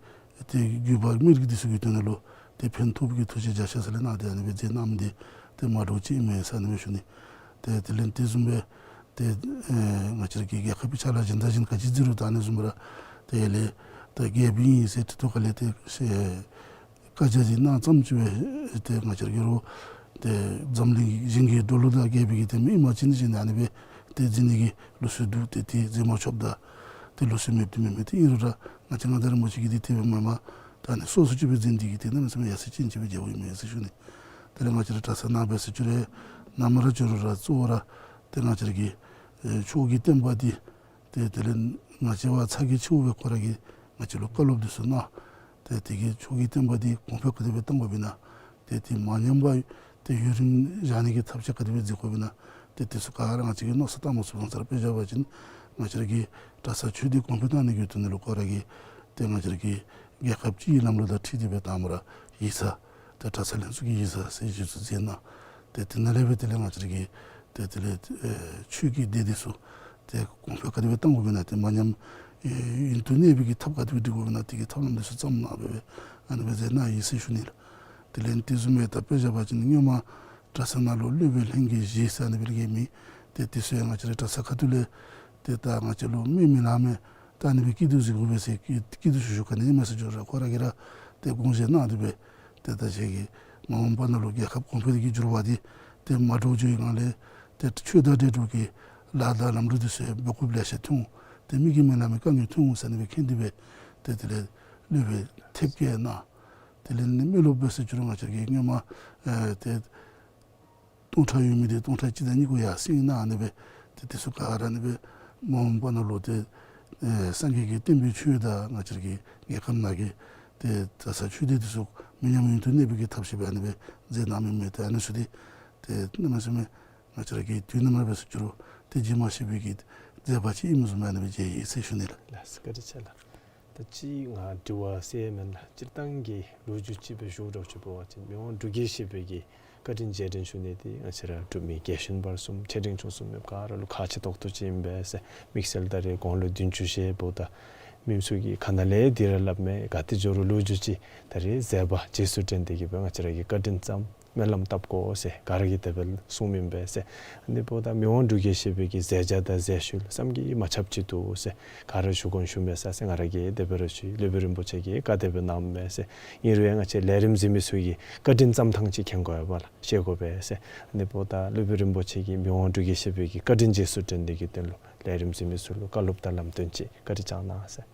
ཏེ་རྒྱུད་པ་མི་རིགས་འདི་ཚུ་གི་དོན་ལུ་ཏེ་ཕན་ཐོགས་ཀྱི་ཐུགས་རྗེ་རྒྱ་ཆེ་ས་ལས་གནང་སྟེ་ཨ་ནི་སྦེ་མཛད་གནངམ་འདི་ཏེ་མ་འདྲཝ་ཅིག་ཨིན་མས་ཟེར་ཨ་ནི་སྦེ་ཞུ་ནི། ཏེ་དེ་ལས་དེ་བཟུམ་སྦེ་ཏེ་ཨེ་ང་བཅས་ར་གི་རྒྱལ་ཁབ་ཀྱི་ཕྱག་ལཱ་གཞན་དང་གཞན་ག་ཅི་མཛད་རུང་ད་ཨ་ནི་བཟུམ་སྦེ་ར་དེ་ལས་ད་རྒྱལཔོ་ཨིན་ཟེར་ཁྲི་ཐོག་ཁ་ལས་ཏེ་ཤེས་བཀའ་རྒྱ་ཅིག་གནང་ཙམ་ཅིག་སྦེ་ཏེ་ང་བཅས་ར་གི་རུང་ཏེ་འཛམ་གླིང་གཞན་གྱི་འགྲོ་ལུགས་དང་འགལ་བའི་གི་ཏེ་མི་ཨིན་པ་ཅིན་ཨ་ནི་སྦེ་ཏེ་མཛད་ནི་གི་ལུགས་སྲོལ་འདུག། ཏེ་དེ་མཛད་མ་ཆོགཔ་དང་ཏེ་ལུགས་སྲོལ་མེདཔ་འདི་མེན་མས། ཏེ་ཨིན་རུང་ར་ང་བཅས་མངའ་བདག་རིན་པོ་ཆེ་གིས་འདི་དེ་སྦེ་མེན་པར་ད་ཨ་ནི་སོ་སོ་ཅིག་སྦེ་མཛད་ནི་འདི་གིས་ཏེ་གནམ་མེད་ས་མེད་ཡ་མཚན་ཅན་ཅིག་སྦེ་མཇལཝ་ཨིན་མས་ཟེར་ཞུ་ནི། དེ་ལས་ང་བཅས་ར་གྲྭ་ཚང་ནང་འབད་ཟེར་ཅི་རུང་ནམ་ར་འགྱོ་རུང་ར་གཙོ་བོ་ར་ཏེ་ང་བཅས་ར་གི་ཨེ་ཆོས་ཀྱི་བསྟན་པ་འདི་ཏེ་དེ་ལས་ང་བཅས་བ་ཚ་གྱང་ཆེཝ་སྦེ་ཁོ་ར་གིས་ང་བཅས་ལུ་བཀའ་སློབ་འདི་ཚུ་གནང་། ཏེ་དེ་གིས་ཆོས་ཀྱི་བསྟན་པ་འདི་གོང་འཕེལ་ག་དེ་སྦེ་བཏང་དགོཔ་ཨིན་ན། ཏེ་དེ་མ་ཉམས་པར་ཏེ་ཡུན་རིང་བཞག་ནི་གི་ཐབས་ཤེས་ག་དེ་སྦེ་མཛད་དགོཔ་ཨིན་ན། ཏེ་དེ་ཚུ་ག་ར་ང་བཅས་ཀྱིས་མནོ་བསམ་བཏང་མ་ཚུགས་པ་ཙང་ར་དཔེ་བཞག་པ་ཅིན་ང་བཅས་ར་གི་གྲྭ་ཚང་ཆོས་སྡེ་གོང་འཕེལ་བཏང་ནི་གི་དོན་ལུ་ཁོ་ར་གིས་ཏེ་ང་བཅས་ར་གི་རྒྱལ་ཁབ་སྤྱི་ཡི་ལམ་ལུགས་དང་འཁྲིལ་ཏེ་སྦེ་དང་པ་ར་ཡིག་ཚང་ཏེ་གྲྭ་ཚང་ལྷན་ཚོགས་ཀྱི་ཡིག་ཚང་ཟེར་ཞུ་ཚུ་མཛད་གནང་། ཏེ་དེ་ནང་ལས་སྦེ་དེ་ལས་ང་བཅས་ར་གི་ཏེ་དེ་ལས་ཨེ་ཆོས་ཀྱི་སྡེ་འདི་ཚུ་ཏེ་གོང་འཕེལ་ག་དེ་སྦེ་བཏང་དགོཔ་ཨིན་ན། ཏེ་མ་ཉམས་ཨེ་ཡུན་དུ་གནས་པའི་གི་ཐབས་ག་དེ་སྦེ་སྒྲིག་དགོཔ་ཨིན་ན། དེ་གི་ཐབས་ལམ་འདི་ཚུ་བརྩམས་གནང་སྦེ་ཨ་ནི་སྦེ་མཛད་གནང་ཡི་ཟེར་ཞུ་ནི་ལགས། དེ་ལས་དེ་བཟུམ་སྦེ་ད་དཔེ་བཞག་པ་ཅིན་སྔོན་མ་གྲྭ་ཚང་ནང་ལུ་སློབ་དཔོན་ལྷན་རྒྱས་བཞི་ཟེར་ཨ་ནི་སྦེ་གི་མི་ཏེ་དེ་ཚུ་ཡང་ང་བཅས་ར་གྲྭ་ཚང་ཁ་ཐུག་ལས་ཏེ་ད་ང་བཅས་ལུ་མི་མི་ལང་མས། ད་ཨ་ནི་སྦེ་སྐྱིད་སྡུག་གཟིགས་དགོ་པས་ཟེར་སྐྱིད་སྐྱིད་སྡུག་ཞུ་ཞུ་ག་ནི་ཨིན་མས་ཟེར་ཞུ་རུང་ཁོ་ར་གིས་ར་ཏེ་དགོངས་བཞེས་གནང་སྟེ་སྦེ་ཏེ་ད་ཁྱེད་ཀྱི་མ་འོངས་པ་ནང་ལུ་རྒྱལ་ཁབ་གོང་འཕེལ་གྱི་འགྱུར་བ་འདི་ཏེ་མ་འདྲཝ་འགྱོ་བའི་སྒང་ལས་ཏེ་ཆོས་དང་འབྲེལ་འདྲཝ་གི་ལཱ་དང་ལམ་འགྲོ་འདི་ཚུ་འབད་དགོཔ་ལེ་ཤ་ཐོན་འོང་། ཏེ་མི་གིས་མི་ལང་མི་དཀའ་ངལ་ཐོན་འོང་ཟེར་ཨ་ནི་སྦེ་མཁྱེན་ཏེ་སྦེ་ཏེ་དེ་ལས་སློབ་དཔོན་ཐེབས་བསྐྱལ་གནང་། དེ་ལས་ནི་མི་སློབ་དཔོན་ཟེར་ཞུ་རུང་ང་བཅས་ཀྱི་སྔོན་མ་ཨེ་ཏེ་སྟོང་ཕྲག་ཡོད་མི་འདི་སྟོང་ཕྲག་གཅིག་དང་གཉིས་གུ་ཡར་སེང་གནང་ཨ་ནི་སྦེ་ཏེ་དེ་ཚུ་ག་ར་ཨ་ནི་སྦེ་མ་འོངས་པ་ནང་ལུ་ཏེ་ཨེ་སངས་རྒྱས་ཀྱི་བསྟན་པའི་ཆོས་དང་ང་བཅས་ཀྱི་རྒྱལ་ཁབ་ནང་གི་ཏེ་གྲྭ་ཚང་ཆོས་སྡེ་འདི་ཚུ་མི་ཉམས་ཡུན་དུ་གནས་པའི་གི་ཐབས་ཤེས་སྦེ་ཨ་ནི་སྦེ་མཛད་གནང་མི་མས། ཏེ་ཨ་ནི་ཚུ་འདི་ཏེ་གནམ་མེད་ས་མེད་ང་བཅས་ར་གི་དུས་ནམ་ར་འབད་ཟེར་ཞུ་རུང་ཏེ་བརྗེད་མ་ཤེས་པའི་གི་མཛད་པ་ཅིག་ཨིནམ་བཟུམ་ཨ་ནི་སྦེ་མཇལ་ཡི་ཟེར་ཞུ་ནི་ལགས། ལགས་སོ། བཀའ་དྲིན་ཆེ་ལགས། ད་ཅི་ང་དྲི་བ་ཟེར་མེན་ལགས། སྤྱིར་བཏང་གི་ལོ་རྒྱུས་ཅིག་སྦེ་ཞུ་རོགས་ཅིག་འབད་བ་ཅིན་མི་དབང་འབྲུག་རྒྱལ་བཞི་པའི་གི་བཀའ་དྲིན་རྗེས་དྲན་ཞུ་ནི་འདི་ང་བཅས་ར་འབྲུག་མི་རྒྱལ་གཞོན་བར་གསུམ་ཆེ་འབྲིང་ཆུང་གསུམ་མེད་ག་ར་ལུ་ཁག་ཆེ་ཏོག་ཏོ་ཅིག་ཨིན་པས་ཟེར། དམིགས་བསལ་ད་རེས་དགུང་ལོ་བདུན་ཅུ་བཞེས་འབདཝ་ད་མི་ཚུ་གིས་ག་ནཱ་ལས་འདི་ར་སླབ་མས། ག་ཏེ་འགྱོ་རུང་ལོ་རྒྱུས་ཅིག་ད་རེས་མཛད་པ་རྗེས་སུ་དྲན་ཏེ་གིས་སྦེ་ང་བཅས་ར་གིས་བཀའ་དྲིན་བསམ་སྨོན་ལམ་བཏབ་དགོ་ཟེར་ག་ར་གིས་དེ་སྦེ་གསུངམ་ཨིན་པས་ཟེར། ཨ་ནི་འབདཝ་ད་མི་དབང་འབྲུག་རྒྱལ་བཞི་པའི་གི་མཛད་བྱ་དང་མཛད་ཤུལ་བསམ་གྱིས་མ་ཁྱབ་ཅིག་འདུག་ཟེར་ག་ར་ཞུ་དགོ་ཞུ་མས་ཟེར་ང་ར་གིས་དེ་སྦེ་ར་ཞུ་ཡི། སློབ་དཔོན་རིན་པོ་ཆེ་གིས་བཀའ་དེ་སྦེ་གནངམ་མས་ཟེར། ཨིན་རུང་ཡང་ང་བཅས་ལས་རིམ་གཟིགས་མི་ཚུ་གིས་བཀའ་དྲིན་བསམ་ཐངས་ཅིག་མཁྱེན་དགོ་པས་ལགས། ཤེས་དགོ་པས་ཟེར། ཨ་ནི་འབདཝ་ད་སློབ་དཔོན་རིན་པོ་ཆེ་གིས་མི་དབང་འབྲུག་རྒྱལ་བཞི་པའི་གི་བཀའ་དྲིན་རྗེས་སུ་དྲན་ཏེ་གིས་དོན་ལུ་ལས་རིམ་གཟིགས་མི་ཚུ་ལུ་བཀའ་སློབ་དང་ལམ་སྟོན་ཅིག་བཀའ་དྲིན་བསྐྱང་གནང་ཟེར།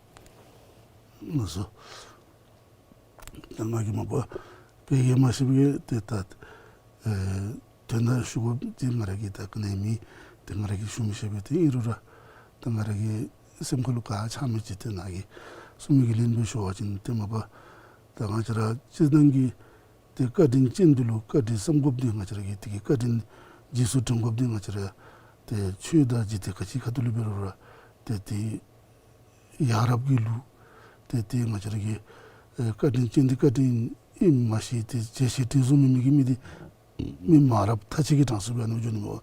ལགས་སོ། ད་ང་གིས་མ་པ་དཔེ་ཡང་མ་ཤེས་པས། ཏེ་ད་ཨེ་དོན་དག་ཞུ་དགོཔ་འདི་ང་ར་གིས་ད་ག་ནི་མེད། ཏེ་ང་ར་གིས་ཞུ་མི་ཤེས་པས། ཏེ་ཨིན་རུང་ར་ད་ང་ར་གི་སེམས་ཁ་ལུ་ག་ཆགས་མི་ཅིག་ཏེ་ནཱ་གིས་གསུངས་མི་གི་ལན་སྦེ་ཞུ་བ་ཅིན་ཏེ་མ་པ་ད་ང་བཅས་ར་སྤྱིར་བཏང་གི་ཏེ་བཀའ་དྲིན་ཅན་འདི་ལུ་བཀའ་དྲིན་བསམ་དགོཔ་འདི་ང་བཅས་ར་གིས་དེ་གི་བཀའ་དྲིན་རྗེས་སུ་དྲན་དགོཔ་འདི་ང་བཅས་ར་ཏེ་ཆོས་དང་འཇིག་རྟེན་ག་ཅི་ཁ་ཐུག་ལུ་འབད་རུང་ར་ཏེ་དེ་ཡ་རབས་ཀྱི་ལུགས་ཏེ་ཏེ་ང་བཅས་ར་གི་ཨེ་བཀའ་དྲིན་ཅན་འདི་བཀའ་དྲིན་ཨིནམ་མ་ཤེས། ཏེ་བྱས་ཤིང་དྲིན་གཟོ་མི་མི་གི་མི་འདི་མི་མ་རབས་ཐ་ཆད་ཀྱི་གྲངས་སུ་སྦེ་ཨ་ནི་འགྱོ་ནི་མས།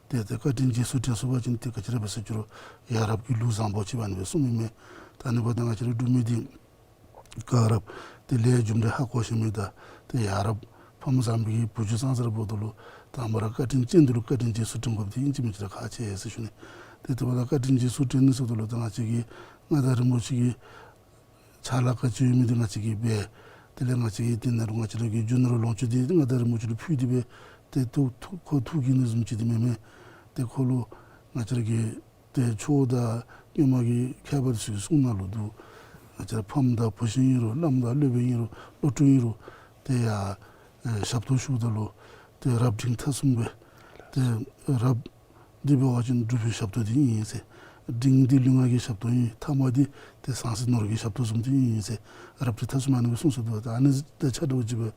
ཏེ་ཏེ་བཀའ་དྲིན་རྗེས་སུ་དྲན་སོང་པ་ཅིན་ཏེ་ག་ཅི་ར་འབད་ཟེར་ཞུ་རུང་ཡ་རབས་ཀྱི་ལུགས་བཟང་པོ་ཅིག་སྦེ་ཨ་ནི་སྦེ་གསུངམ་ཨིན་མས། ད་ཨ་ནི་འབདཝ་ད་ང་བཅས་ར་འབྲུག་མི་འདི་ག་ར་ཏེ་ལས་རྒྱུ་འབྲས་ཧ་གོ་ཤེས་མི་དང་ཏེ་ཡ་རབས་ཕམ་བཟང་པོའི་བུ་རྒྱུད་ཙང་ཙ་ར་འབདཝ་ད་ལུ་དང་པ་ར་བཀའ་དྲིན་ཅན་འདི་ལུ་བཀའ་དྲིན་རྗེས་སུ་དྲན་དགོཔ་འདི་ཨིན་ཅི་མིན་ཅི་ར་ཁག་ཆེ་ཟེར་ཞུ་ནི། ཏེ་དེ་འབདཝ་ད་བཀའ་དྲིན་རྗེས་སུ་དྲན་ནི་ཟེརཝ་ད་ལུ་ད་ང་བཅས་ཀྱི་མངའ་བདག་རིན་པོ་ཆེ་གི་ ཕྱག་ལཱ་ག་ཅི་ཡོད་མི་འདི་ང་བཅས་ཀྱིས་འབད། དེ་ལས་ང་བཅས་ཀྱིས་དེ་ནང་ལུ་ང་བཅས་ར་གི་རྒྱུ་ནོར་ལོངས་སྤྱོད་འདི་མངའ་བདག་རིན་པོ་ཆེ་ལུ་ཕུལ་ཏེ་སྦེ་ཏེ་ཐུགས་ཐུགས་ཁོ་ཐུགས་ཀྱི་ནི་བཟུམ་ཅིག་འདི་མེན་མས། ཏེ་ཁོ་ལུ་ང་བཅས་ར་གི་ཏེ་ཆོས་དང་སྔོན་མ་གི་མཁས་པ་ཚུ་གི་གསུང་ནང་ལུ་འདུག། ང་བཅས་ར་ཕམ་དང་བུ་གཞི་ཨིན་རུང་བླམ་དང་སློབ་དཔོན་ཨིན་རུང་སློབ་ཕྲུག་ཨིན་རུང་ཏེ་ཡ་ཨེ་ཞབས་ཏོག་ཞུཝ་ད་ལུ་ཏེ་རབ་འབྲིང་ཐ་གསུམ་སྦེ་ཏེ་རབ་འདི་འབད་བ་ཅིན་སྒྲུབ་པའི་ཞབས་ཏོག་འདི་ཨིན་ཟེར། འབྲིང་འདི་ལུས་ངག་གི་ཞབས་ཏོག་ཨིན། ཐ་མ་འདི་ཏེ་ཟང་ཟིང་ནོར་གྱི་ཞབས་ཏོག་བཟུམ་འདི་ཨིན་ཟེར། རབ་འབྲིང་ཐ་གསུམ་ཨ་ནི་སྦེ་གསུངས་སོ་འདུག། ད་ཨ་ནི་དང་ཆ་འདྲཝ་ཅིག་སྦེ་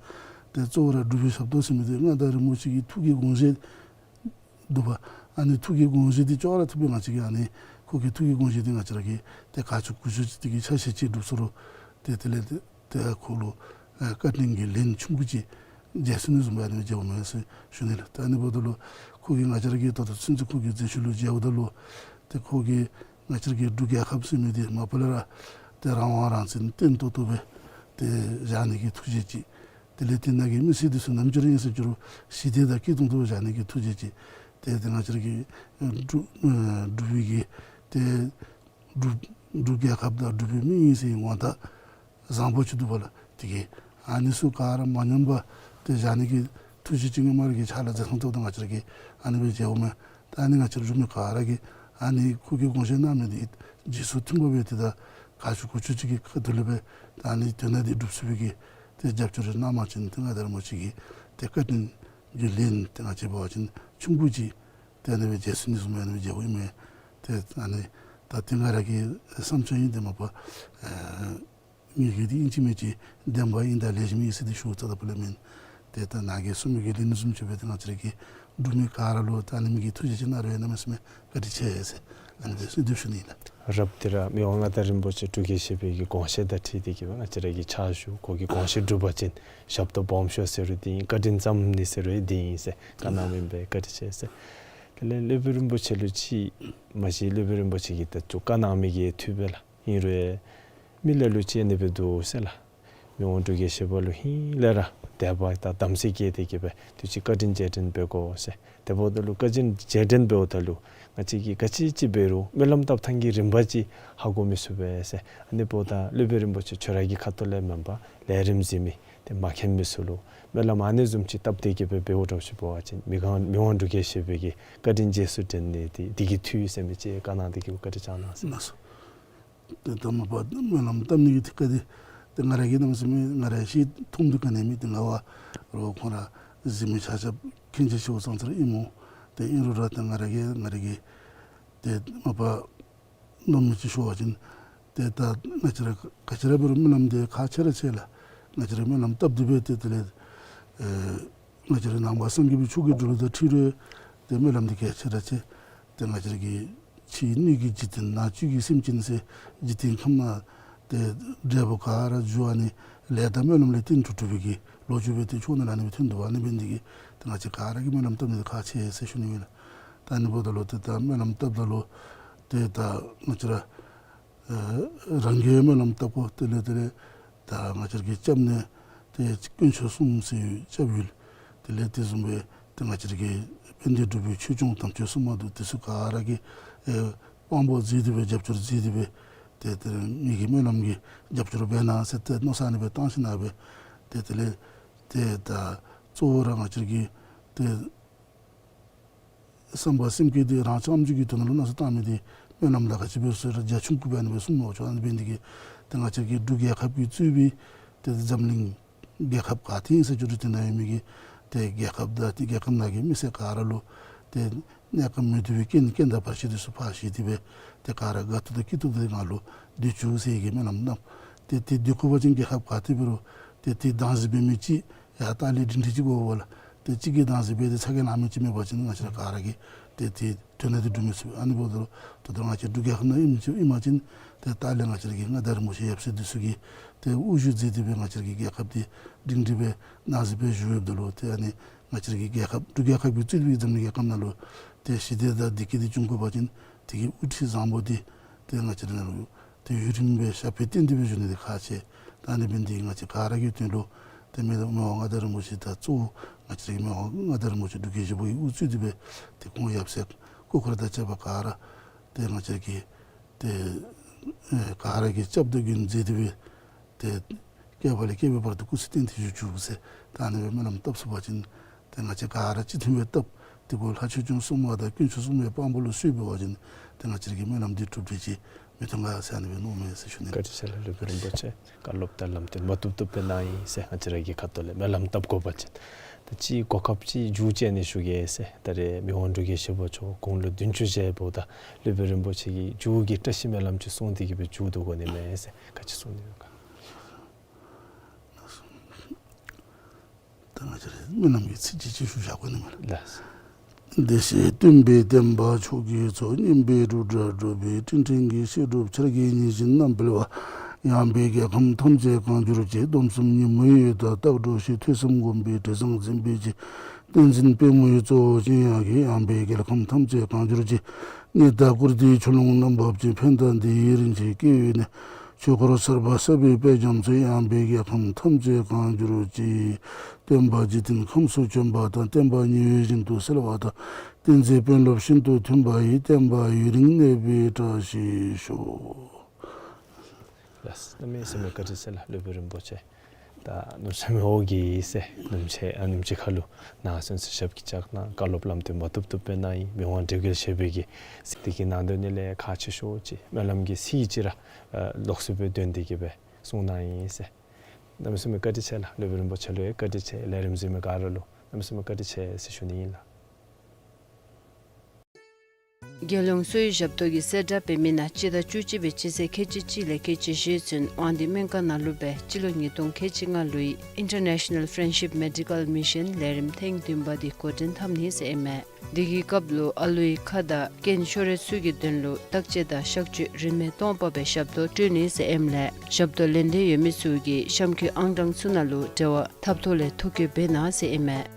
ཏེ་གཙོ་བོ་ར་སྒྲུབ་པའི་ཞབས་ཏོག་ཟེར་མི་འདི་མངའ་བདག་རིན་པོ་ཆེ་གི་ཐུགས་ཀྱི་དགོངས་བཞེད་འདུག་པ། ཨ་ནི་ཐུགས་ཀྱི་དགོངས་བཞེད་འདི་ཅོག་ར་འཐདཔ་སྦེ་ང་བཅས་ཀྱིས་ཨ་ནི་ཁོ་གི་ཐུགས་ཀྱི་དགོངས་བཞེད་འདི་ང་བཅས་ར་གིས་ཏེ་ག་ཅི་གུ་ཅི་ཅིག་འདི་གི་ཆ་ཤས་ཅིག་སྒྲུབ་ཚུགས་རུང་ཏེ་དེ་ལས་ཏེ་ཏེ་ཁོ་ལུ་ཨེ་བཀའ་དྲིན་གྱི་ལན་ཆུང་ཀུ་ཅིག་འཇལ་ཚུགས་ནི་བཟུམ་སྦེ་ཨ་ནི་མཇལཝ་མས་ཟེར་ཞུ་ནི་ལགས། ཏེ་ཨ་ནི་འབདཝ་ད་ལུ་ཁོ་གིས་ང་བཅས་ར་གི་ད་ལྟོ་ཚུན་ཚོད་ཁོ་གི་མཛད་ཤུལ་ལུ་མཇལཝ་ད་ལུ་ཏེ་ཁོ་གིས་ང་བཅས་ར་གི་འབྲུག་རྒྱལ་ཁབ་ཟེར་མི་འདི་མ་པ་ལས་ར་ཏེ་རང་དབང་རང་བཙན་བརྟན་ཏོག་ཏོ་སྦེ་ཏེ་བཞག་ནི་གི་ཐུགས་བཞེད་ཅིག། དེ་ལས་དེ་ནང་གི་མི་སེར་འདི་ཚུ་ནམ་ཅིག་ར་ཨིན་ཟེར་ཅི་རུང་ཞི་བདེ་དང་སྐྱིད་ཏོང་ཏོ་བཞག་ནི་གི་ཐུགས་བཞེད་ཅིག། ཏེ་ཏེ་ང་བཅས་ར་གི་ཨེ་འབྲུག་ཨེ་འབྲུག་པའི་གི་ཏེ་འབྲུག་འབྲུག་རྒྱལ་ཁབ་དང་འབྲུག་པའི་མི་ཨིན་ཟེར་ངོ་རྟགས་བཟང་པོ་ཅིག་འདུག་པ་ལགས། དེ་གིས་ཨ་ནི་ཚུ་ག་ར་མ་ཉམས་པར་ཏེ་བཞག་ནི་གི་ཐུགས་བཞེད་ཅིག་སྔོན་མ་ར་གི་ཕྱག་ལཱ་མཛད་ཐངས་ཐོག་ཏུ་ང་བཅས་ར་གིས་ཨ་ནི་སྦེ་མཇལཝ་མས། ད་ཨ་ནི་ང་བཅས་ར་འབྲུག་མི་ག་ར་གིས་ཨ་ནི་ཁོ་གིས་དགོངས་བཞེད་གནང་མི་འདི་རྗེས་སུ་མཐུན་པ་སྦེ་ཏེ་ད་ག་ཅི་གུ་ཅི་ཅིག་གི་ཁ་ཐུག་ལས་སྦེ་ད་ཨ་ནི་དོན་དག་འདི་སྒྲུབ་ཚུགས་པའི་གི་ཏེ་རྒྱབ་སྐྱོར་རེ་གནང་པ་ཅིན་ཏེ་མངའ་བདག་རིན་པོ་ཆེ་གི་ཏེ་བཀའ་དྲིན་གྱི་ལན་ཏེ་ང་བཅས་འབད་བ་ཅིན་ཆུང་ཀུ་ཅིག་ཏེ་ཨ་ནི་སྦེ་འཇལ་ཚུགས་ནི་བཟུམ་ཨ་ནི་སྦེ་མཇལཝ་ཨིན་མས། ཏེ་ཨ་ནི་ད་དེ་ང་ར་གི་བསམ་འཆར་ཨིན། ཏེ་མ་པ་ཨེ་ངེ་གི་འདི་ཨིན་ཅི་མིན་ཅི་བདེན་པ་ཨིན་དང་ལེགས་ཤོམ་ཨིན་ཟེར་འདི་ཞུ་ཚརཝ་ད་ཕུལཝ་མེན། ཏེ་ད་ནཱ་གིས་གསུངས་མི་གི་ལན་བཟུམ་ཅིག་སྦེ་ཏེ་ང་བཅས་ར་གི་འབྲུག་མི་ག་ར་ལུ་ད་ཨ་ནི་མི་གི་ཐུགས་རྗེ་ཅིག་གནང་རུང་གནམ་མེད་ས་མེད་བཀའ་དྲིན་ཆེ་ཟེར་ཨ་ནི་སྦེ་ཞུ་ནི་ཨིན་ལགས། རབ་འདི་ར་མི་དབང་མངའ་བདག་རིན་པོ་ཆེ་འབྲུག་རྒྱལ་བཞི་པའི་གི་དགོངས་བཞེད་དང་འཁྲིལ་ཏེ་གིས་སྦེ་ང་བཅས་ར་གིས་ཕྱག་ཞུ་ཁོ་གི་དགོངས་བཞེད་འགྲུབ་པ་ཅིན་ཞབས་ཏོག་སྦོམ་ཤོས་ཟེར་རུང་འདི་ཨིན། བཀའ་དྲིན་བསམ་ནི་ཟེར་རུང་འདི་ཨིན་ཟེར་བཀའ་གནང་མི་སྦེ་བཀའ་དྲིན་ཆེ་ཟེར། དེ་ལས་སློབ་དཔོན་རིན་པོ་ཆེ་ལུ་ཅིག་མ་གཞི་སློབ་དཔོན་རིན་པོ་ཆེ་གིས་ད་ཅི་བཀའ་གནང་མི་གི་འཐུས་སྦེ་ལགས། ཨིན་རུང་མི་ལ་ལུ་ཅིག་ཨ་ནི་སྦེ་འདུག་ཟེར་ལགས། མི་དབང་འབྲུག་རྒྱལ་བཞི་པ་ལུ་ཧིང་ལས་ར་དད་པ་དང་དམ་ཚིག་བསྐྱེད་དེ་གིས་སྦེ་དུས་ཅི་བཀའ་དྲིན་རྗེས་དྲན་འབད་དགོ་ཟེར། དེ་འབདཝ་ད་ལུ་བཀའ་དྲིན་རྗེས་དྲན་འབདཝ་ད་ལུ་ང་བཅས་ཀྱིས་ག་ཅི་ཅིག་འབད་རུང་སྨོན་ལམ་བཏབ་ཐངས་ཀྱི་རིམ་པ་ཅིག་ཧ་གོ་མི་ཚུགས་པས་ཟེར། ཨ་ནི་འབདཝ་ད་སློབ་དཔོན་རིན་པོ་ཆེ་ཁྱོད་ར་གི་ཁ་ཐུག་ལས་མེན་པར་ལས་རིམ་གཟིགས་མི་ཏེ་མ་མཁྱེན་མི་ཚུ་ལུ་སྨོན་ལམ་ཨ་ནི་བཟུམ་ཅིག་བཏབ་སྟེ་གིས་སྦེ་འབདཝ་འདྲཝ་ཅིག་འབད་བ་ཅིན་མི་དབང་མི་དབང་འབྲུག་རྒྱལ་བཞི་པའི་གི་བཀའ་དྲིན་རྗེས་སུ་དྲན་ནི་འདི་འདི་གི་འཐུས་ཟེར་མི་ཅིག་བཀའ་གནང་སྟེ་གིས་བཀའ་དྲིན་བསྐྱང་གནང་ཟེར། ལགས་སོ། ཏེ་ད་མ་པ་སྨོན་ལམ་བཏབ་ནི་གི་ཐད་ཁར་འདི་ཏེ་ང་ར་གིས་གནམ་མེད་ས་མེད་ང་ར་ཤེས་མཐོང་དོ་ག་ནི་མེད། ཏེ་ང་བ་རོགས་ཁོང་ར་གཟིགས་མི་ཆ་ཁྱབ་མཁྱེན་ཆེ་ཆེ་བོ་ཙང་ཙང་ར་ཨིན་སྨོ། ཏེ་ཨིན་རུང་ར་ཏེ་ང་ར་གིས་ང་ར་གིས་ཏེ་མ་པ་མནོ་མི་ཅིག་ཞུ་བ་ཅིན་ཏེ་ད་ང་བཅས་ར་ག་ཅི་ར་འབད་རུང་སྨོན་ལམ་འདི་ཁག་ཆེ་ར་ཆེ་ལགས། ང་བཅས་ར་སྨོན་ལམ་བཏབ་སྟེ་སྦེ་ཏེ་དེ་ལས་ཨེ་ང་བཅས་ར་ནང་པ་སངས་རྒྱས་པའི་ཆོས་ཀྱི་འབྲུག་ལུ་ད་འཁྲིལ་རུང་ཏེ་སྨོན་ལམ་འདི་གལ་ཆེ་ར་ཆེ། ཏེ་ང་བཅས་ར་གི་ཕྱི་སྣོད་ཀྱི་འཇིག་རྟེན་ནང་བཅུད་ཀྱི་སེམས་ཅན་ཟེར་འཇིག་རྟེན་ཁམས་ནང་ཏེ་འབྲས་བུ་ག་ར་རྒྱུ་ཨ་ནི་ལས་དང་སྨོན་ལམ་ལས་བརྟེན་གྲུབ་གྲུབ་པའི་གི་ལོ་རྒྱུས་སྦེ་ཏེ་ཆོས་ནང་ལུ་ཨ་ནི་སྦེ་ཐོན་འདུག། ཨ་ནི་འབད་ནི་འདི་གིས་ཏེ་ང་བཅས་ག་ར་གིས་སྨོན་ལམ་བཏབ་ནི་འདི་ཁག་ཆེ་ཟེར་ཞུ་ནི་ཨིན་ལགས། ད་ཨ་ནི་འབདཝ་ད་ལུ་ཏེ་ད་སྨོན་ལམ་བཏབ་ད་ལུ་ཏེ་ད་ང་བཅས་ར་ཨེ་རང་གིས་སྨོན་ལམ་བཏབ་དགོ། དེ་ལས་དེ་ལས་ད་ང་བཅས་ར་གི་སྐྱབས་གནས་ཏེ་དཀོན་མཆོག་གསུམ་ཟེར་སྐྱབས་ཡུལ་དེ་ལས་དེ་བཟུམ་སྦེ་ཏེ་ང་བཅས་ར་གི་དཔལ་ལྡན་འབྲུག་པའི་ཆོས་སྐྱོང་དམ་ཅན་སྲུང་མ་འདུག། དེ་ཚུ་ག་ར་གིས་ཨེ་དཔང་པོ་མཛད་དེ་སྦེ་རྒྱབ་སྐྱོར་མཛད་དེ་སྦེ་ཏེ་ཏེ་ངེ་གི་སྨོན་ལམ་གྱི་རྒྱབ་སྐྱོར་འབད་གནང་ཟེར་ཏེ་མནོ་བསམ་ཨ་ནི་སྦེ་བཏང་ཞིནམ་སྦེ་ཏེ་དེ་ལས་ཏེ་ད་གཙོ་བོ་ར་ང་བཅས་ར་གི་ཏེ་བསམ་པ་སེམས་བསྐྱེད་འདི་རང་རྐྱངམ་གཅིག་གི་དོན་ལུ་མནོ་བསམ་བཏང་མི་འདི་སྨོན་ལམ་དང་ག་ཅི་འབད་རུང་རྒྱ་ཆུང་ཀུ་སྦེ་ཨ་ནི་སྦེ་གསུངས་ནུག། ཨ་ནི་འབད་ནི་འདི་གིས་ཏེ་ང་བཅས་ཀྱི་འབྲུག་རྒྱལ་ཁབ་ཀྱིས་གཙོས་པའི་ཏེ་འཛམ་གླིང་རྒྱལ་ཁབ་ག་ཏེ་ཨིན་ཟེར་ཅི་རུང་དེ་ནང་ཡོད་མི་གི་ཏེ་རྒྱལ་ཁབ་དང་ཏེ་རྒྱལ་ཁབ་ནང་གི་མི་སེར་ག་ར་ལུ་ཏེ་གནས་སྐབས་མེད་དུ་བའི་རྐྱེན་རྐྱེན་དང་བར་ཆད་འདི་ཚུ་ཕར་ཞི་སྟེ་སྦེ་ཏེ་ག་ར་དགའ་ཏོག་ཏོ་སྐྱིད་ཏོག་ཏོ་ནང་ལུ་སྡོད་བཅུག་ཟེར་གྱི་སྨོན་ལམ་གནང་། ཏེ་ཏེ་སྡོད་དགོ་པ་ཅིན་རྒྱལ་ཁབ་ག་ཏེ་འབད་རུང་ཏེ་ཏེ་བདག་འཛིན་འབད་མི་ཅིག་ཡར་ལྟག་ལས་སྒྲིང་སྒྲི་ཅིག་དགོ་པས་ལགས། ཏེ་གཅིག་གིས་བདག་འཛིན་འབད་དེ་ཚ་གྱང་ལང་མི་ཅིག་མེད་པ་ཅིན་ང་བཅས་ར་ག་ར་གིས་ཏེ་ཏེ་དོན་དག་འདི་སྒྲུབ་མི་ཚུགས། ཨ་ནི་འབདཝ་ད་ལུ་ད་ལྟོ་ང་བཅས་འབྲུག་རྒྱལ་ཁབ་ནང་ཨིན་མི་ཅིག་ཨིན་པ་ཅིན་ཏེ་ལྟག་ལས་ང་བཅས་ར་གི་མངའ་བདག་རིན་པོ་ཆེ་ཡབ་སྲས་འདི་ཚུ་གིས་ཏེ་དབུ་བཞུགས་མཛད་དེ་སྦེ་ང་བཅས་ར་གི་རྒྱལ་ཁབ་འདི་སྒྲིང་སྒྲི་སྦེ་བདག་འཛིན་འབད་བཞུགས་ཡོདཔ་ད་ལུ་ཏེ་ཨ་ནི་ང་བཅས་ར་གི་རྒྱལ་ཁབ་འབྲུག་རྒྱལ་ཁབ་ཀྱིས་གཙོས་པའི་འཛམ་གླིང་རྒྱལ་ཁབ་ནང་ལུ་ཏེ་ཞི་བདེ་དང་བདེ་སྐྱིད་འདི་འབྱུང་དགོ་པ་ཅིན་དེ་གི་དབུ་ཁྲིད་བཟང་པོ་འདི་ཏེ་ང་བཅས་ར་ནང་ལུ་ཏེ་ཡུན་རིངམོ་སྦེ་ཞབས་པད་བརྟན་ཏེ་སྦེ་བཞུགས་ནི་འདི་ཁག་ཆེ། ད་ཨ་ནི་འབད་ནི་འདི་ང་བཅས་ག་ར་གི་དོན་ལུ་ཏེ་མི་དབང་མངའ་བདག་རིན་པོ་ཆེ་དང་གཙོ་བོ་ང་བཅས་ར་གི་མི་དབང་མངའ་བདག་རིན་པོ་ཆེ་འབྲུག་རྒྱལ་བཞི་པོ་གིས་དབུ་གཙོས་ཏེ་སྦེ་ཏེ་ཁོང་ཡབ་སྲས་སྐུ་འཁོར་དང་བཅས་པ་ག་ར་ཏེ་ང་བཅས་ར་གི་ཏེ་ཨེ་ག་ར་གིས་སྐྱབས་དང་མགོན་མཛད་དེ་སྦེ་ ཏེ་བསྐལ་པ་ལས་བསྐལ་པའི་བར་དུ་སྐུ་ཚེ་བརྟན་ཏེ་བཞུགས་བཅུག་ཟེར། ད་ཨ་ནི་སྦེ་སྨོན་ལམ་བཏབ་ཚུགས་པ་ཅིན་ཏེ་ང་བཅས་ག་ར་གཅིག་མཐུན་སྦེ་བཏབ། དེ་གུ་ལྷ་ཆོས་སྐྱོང་སྲུང་མ་དང་དཀོན་མཆོག་སྲུང་མའི་དཔང་པོ་ལུ་གསོལ་འབད་བ་ཅིན་ཏེ་ང་བཅས་ར་གི་སྨོན་ལམ་འདི་འགྲུབ་སྟེ་ཅིག་མི་མཐོང་ག་ཟེར་ཨ་ནི་སྦེ་མནོཝ་མས་ཟེར་ཞུ་ནི། བཀའ་དྲིན་ཆེ་ལགས་སློབ་དཔོན་རིན་པོ་ཆེ། བཀའ་སློབ་དང་ལམ་སྟོན་མ་བཏུབ་བཏུབ་སྦེ་གནང་ཡི་ཟེར། ང་བཅས་ར་གིས་ཁ་ཐུག་ལས་སྨོན་ལམ་བཏབ་དགོ་པ་ཅིན་ད་ཅིག་གོ་སྐབས་ཅིག་མཇུག་བཅད་ནི་ཞུ་གེ་ཟེར། ད་རེས་མི་དབང་འབྲུག་རྒྱལ་བཞི་པ་མཆོག་དགུང་ལོ་བདུན་ཅུ་བཞེས་པའི་ད་སློབ་དཔོན་རིན་པོ་ཆེ་གིས་མཇུག་གི་བཀྲ་ཤིས་སྨོན་ལམ་ཅིག་གསུངས་ཏེ་གི་སྦེ་མཇུག་བསྡུ་དགོ་ནི་མས་ཟེར། ག་ཅི་གསུང་ནི་ཡོད་ག། ད་ང་བཅས་ར་སྨོན་ལམ་གྱི་ཚིག་ཅིག་ཅིག་ཞུ་བཞག་དགོ་ནི་མས་ལགས། ལགས། བདེ་གཤེགས་སྟོན་པའི་བསྟན་པ་མཆོག་གི་ཚོགས། སྙན་པའི་སྒྲུབ་གྲྭ་སྒྲུབ་པའི་སྤྲིན་བྲལ་གྱི་བཤད་སྒྲུབ་ཆར་གྱི་ཉི་བཞིན་རྣམ་སྤེལ་བ། ཡངས་པའི་རྒྱལ་ཁམས་ཐམས་ཅད་གང་གྱུར་ཅིག། སྡོམ་གསུམ་ཉིན་མོའི་འོད་དང་རྟག་འགྲོགས་ཤིང་། ཐོས་བསམ་སྒོམ་པའི་དྲི་བཟང་འཛིན་པའི་ཕྱིར། བསྟན་འཛིན་པད་མོའི་གཙོ་བོ་ཅན་ཡང་གིས། ཡངས་པའི་རྒྱལ་ཁམས་ཐམས་ཅད་གང་གྱུར་ཅིག། ཉི་ཟླ་སྐུར་བསྡུས་ཆུ་ཀླུང་རྣམ་འབབ་ཅིང་། ཕན་དང་བདེ་བའི་རིན་ཆེན་སྐྱེ་བོའི་གནས། ཆོས་འཁོར་གསར་པ་གསར་པའི་དཔལ་རྒྱ་མཚོ། ཡངས་པའི་རྒྱལ་ཁམས་ཐམས་ཅད་གང་གྱུར་ཅིག། སྟོན་པ་འཇིག་རྟེན་ཁམས་སུ་བྱོན་པ་དང་། བསྟན་པ་ཉི་འོད་བཞིན་དུ་གསལ་བ་དང་། བསྟན་འཛིན་དཔོན་སློབ་ཤིན་ཏུ་མཐུན་པ་ཡིས། བསྟན་པ་ཡུན་རིང་གནས་པའི་བཀྲ་ཤིས་ཤོག། ལགས། གནམ་མེད་ས་མེད་བཀའ་དྲིན་ཆེ་ལགས་སློབ་དཔོན་རིན་པོ་ཆེ། ད་གནམ་མེད་ས་མེད་ཨོ་རྒྱན་ཡོད་ཟེར། སྣུམ་ཆས་ཨ་སྣུམ་ཆས་ཁ་ལུ་ནང་སོན་ཟེར་ཞབས་ཀྱིས་བཅགས་གནང་། བཀའ་སློབ་ལམ་སྟོན་མ་བཏུབ་བཏུབ་སྦེ་གནང་ཡི། མི་དབང་འབྲུག་རྒྱལ་བཞི་པའི་གི་ཚིག་དེ་གི་ནང་དོན་ནི་ལས་ཁག་ཆེ་ཤོས་ཅིག་སྨོན་ལམ་གྱི་ཚིག་ཅིག་ར་ལོགས་སུ་སྦེ་འདོན་ཏེ་གི་སྦེ་གསུངས་གནང་ཡི་ཟེར། གནམ་མེད་ས་མེད་བཀའ་དྲིན་ཆེ་ལགས། སློབ་དཔོན་རིན་པོ་ཆེ་ལུ་ཡང་བཀའ་དྲིན་ཆེ། ལས་རིམ་གཟིགས་མི་ག་ར་ལུ་གནམ་མེད་ས་མེད་བཀའ་དྲིན་ཆེ་ཟེར་ཞུ་ནི་ཨིན་ལགས། རྒྱལ་ཡོངས་གསོ་བའི་ཞབས་ཏོག་གི་གསལ་བསྒྲགས་འབད་མི་ནང་སྤྱི་ཟླ་བཅུ་གཅིག་པའི་སྤྱི་ཚེས་ཁལ་གཅིག་གཅིག་ལས་ཁལ་གཅིག་བཞི་ཚུན་དབང་འདུས་སྨན་ཁང་ནང་ལུ་སྦེ་སྤྱི་ལོ་ཉིས་སྟོང་ཁལ་གཅིག་ལྔ་ལོའི་International Friendship Medical Mission ལས་རིམ་ཐེངས་བདུན་པ་འདི་འགོ་འདྲེན་འཐབ་ནི་ཟེར་ཨིན་མས། འདི་གི་སྐབས་ལུ་ཨ་ལུའི་ཁ་དང་རྐན་ཤོར་བའི་ཚུ་གི་དོན་ལུ་བརྟག་དཔྱད་དང་གཤག་བཅོས་རིན་མེད་སྟོང་པ་སྦེ་ཞབས་ཏོག་སྤྲོད་ནི་ཟེར་ཨིནམ་ལས་ཞབས་ཏོག་ལེན་འདོད་ཡོད་མི་ཚུ་གིས་གཤམ་འཁོད་ཨང་གྲངས་ཚུ་ནང་ལུ་འབྲེལ་བ་འཐབ་ཐོག་ལས་ཐོ་བཀོད་འབད་གནང་ཟེར་ཨིན་མས།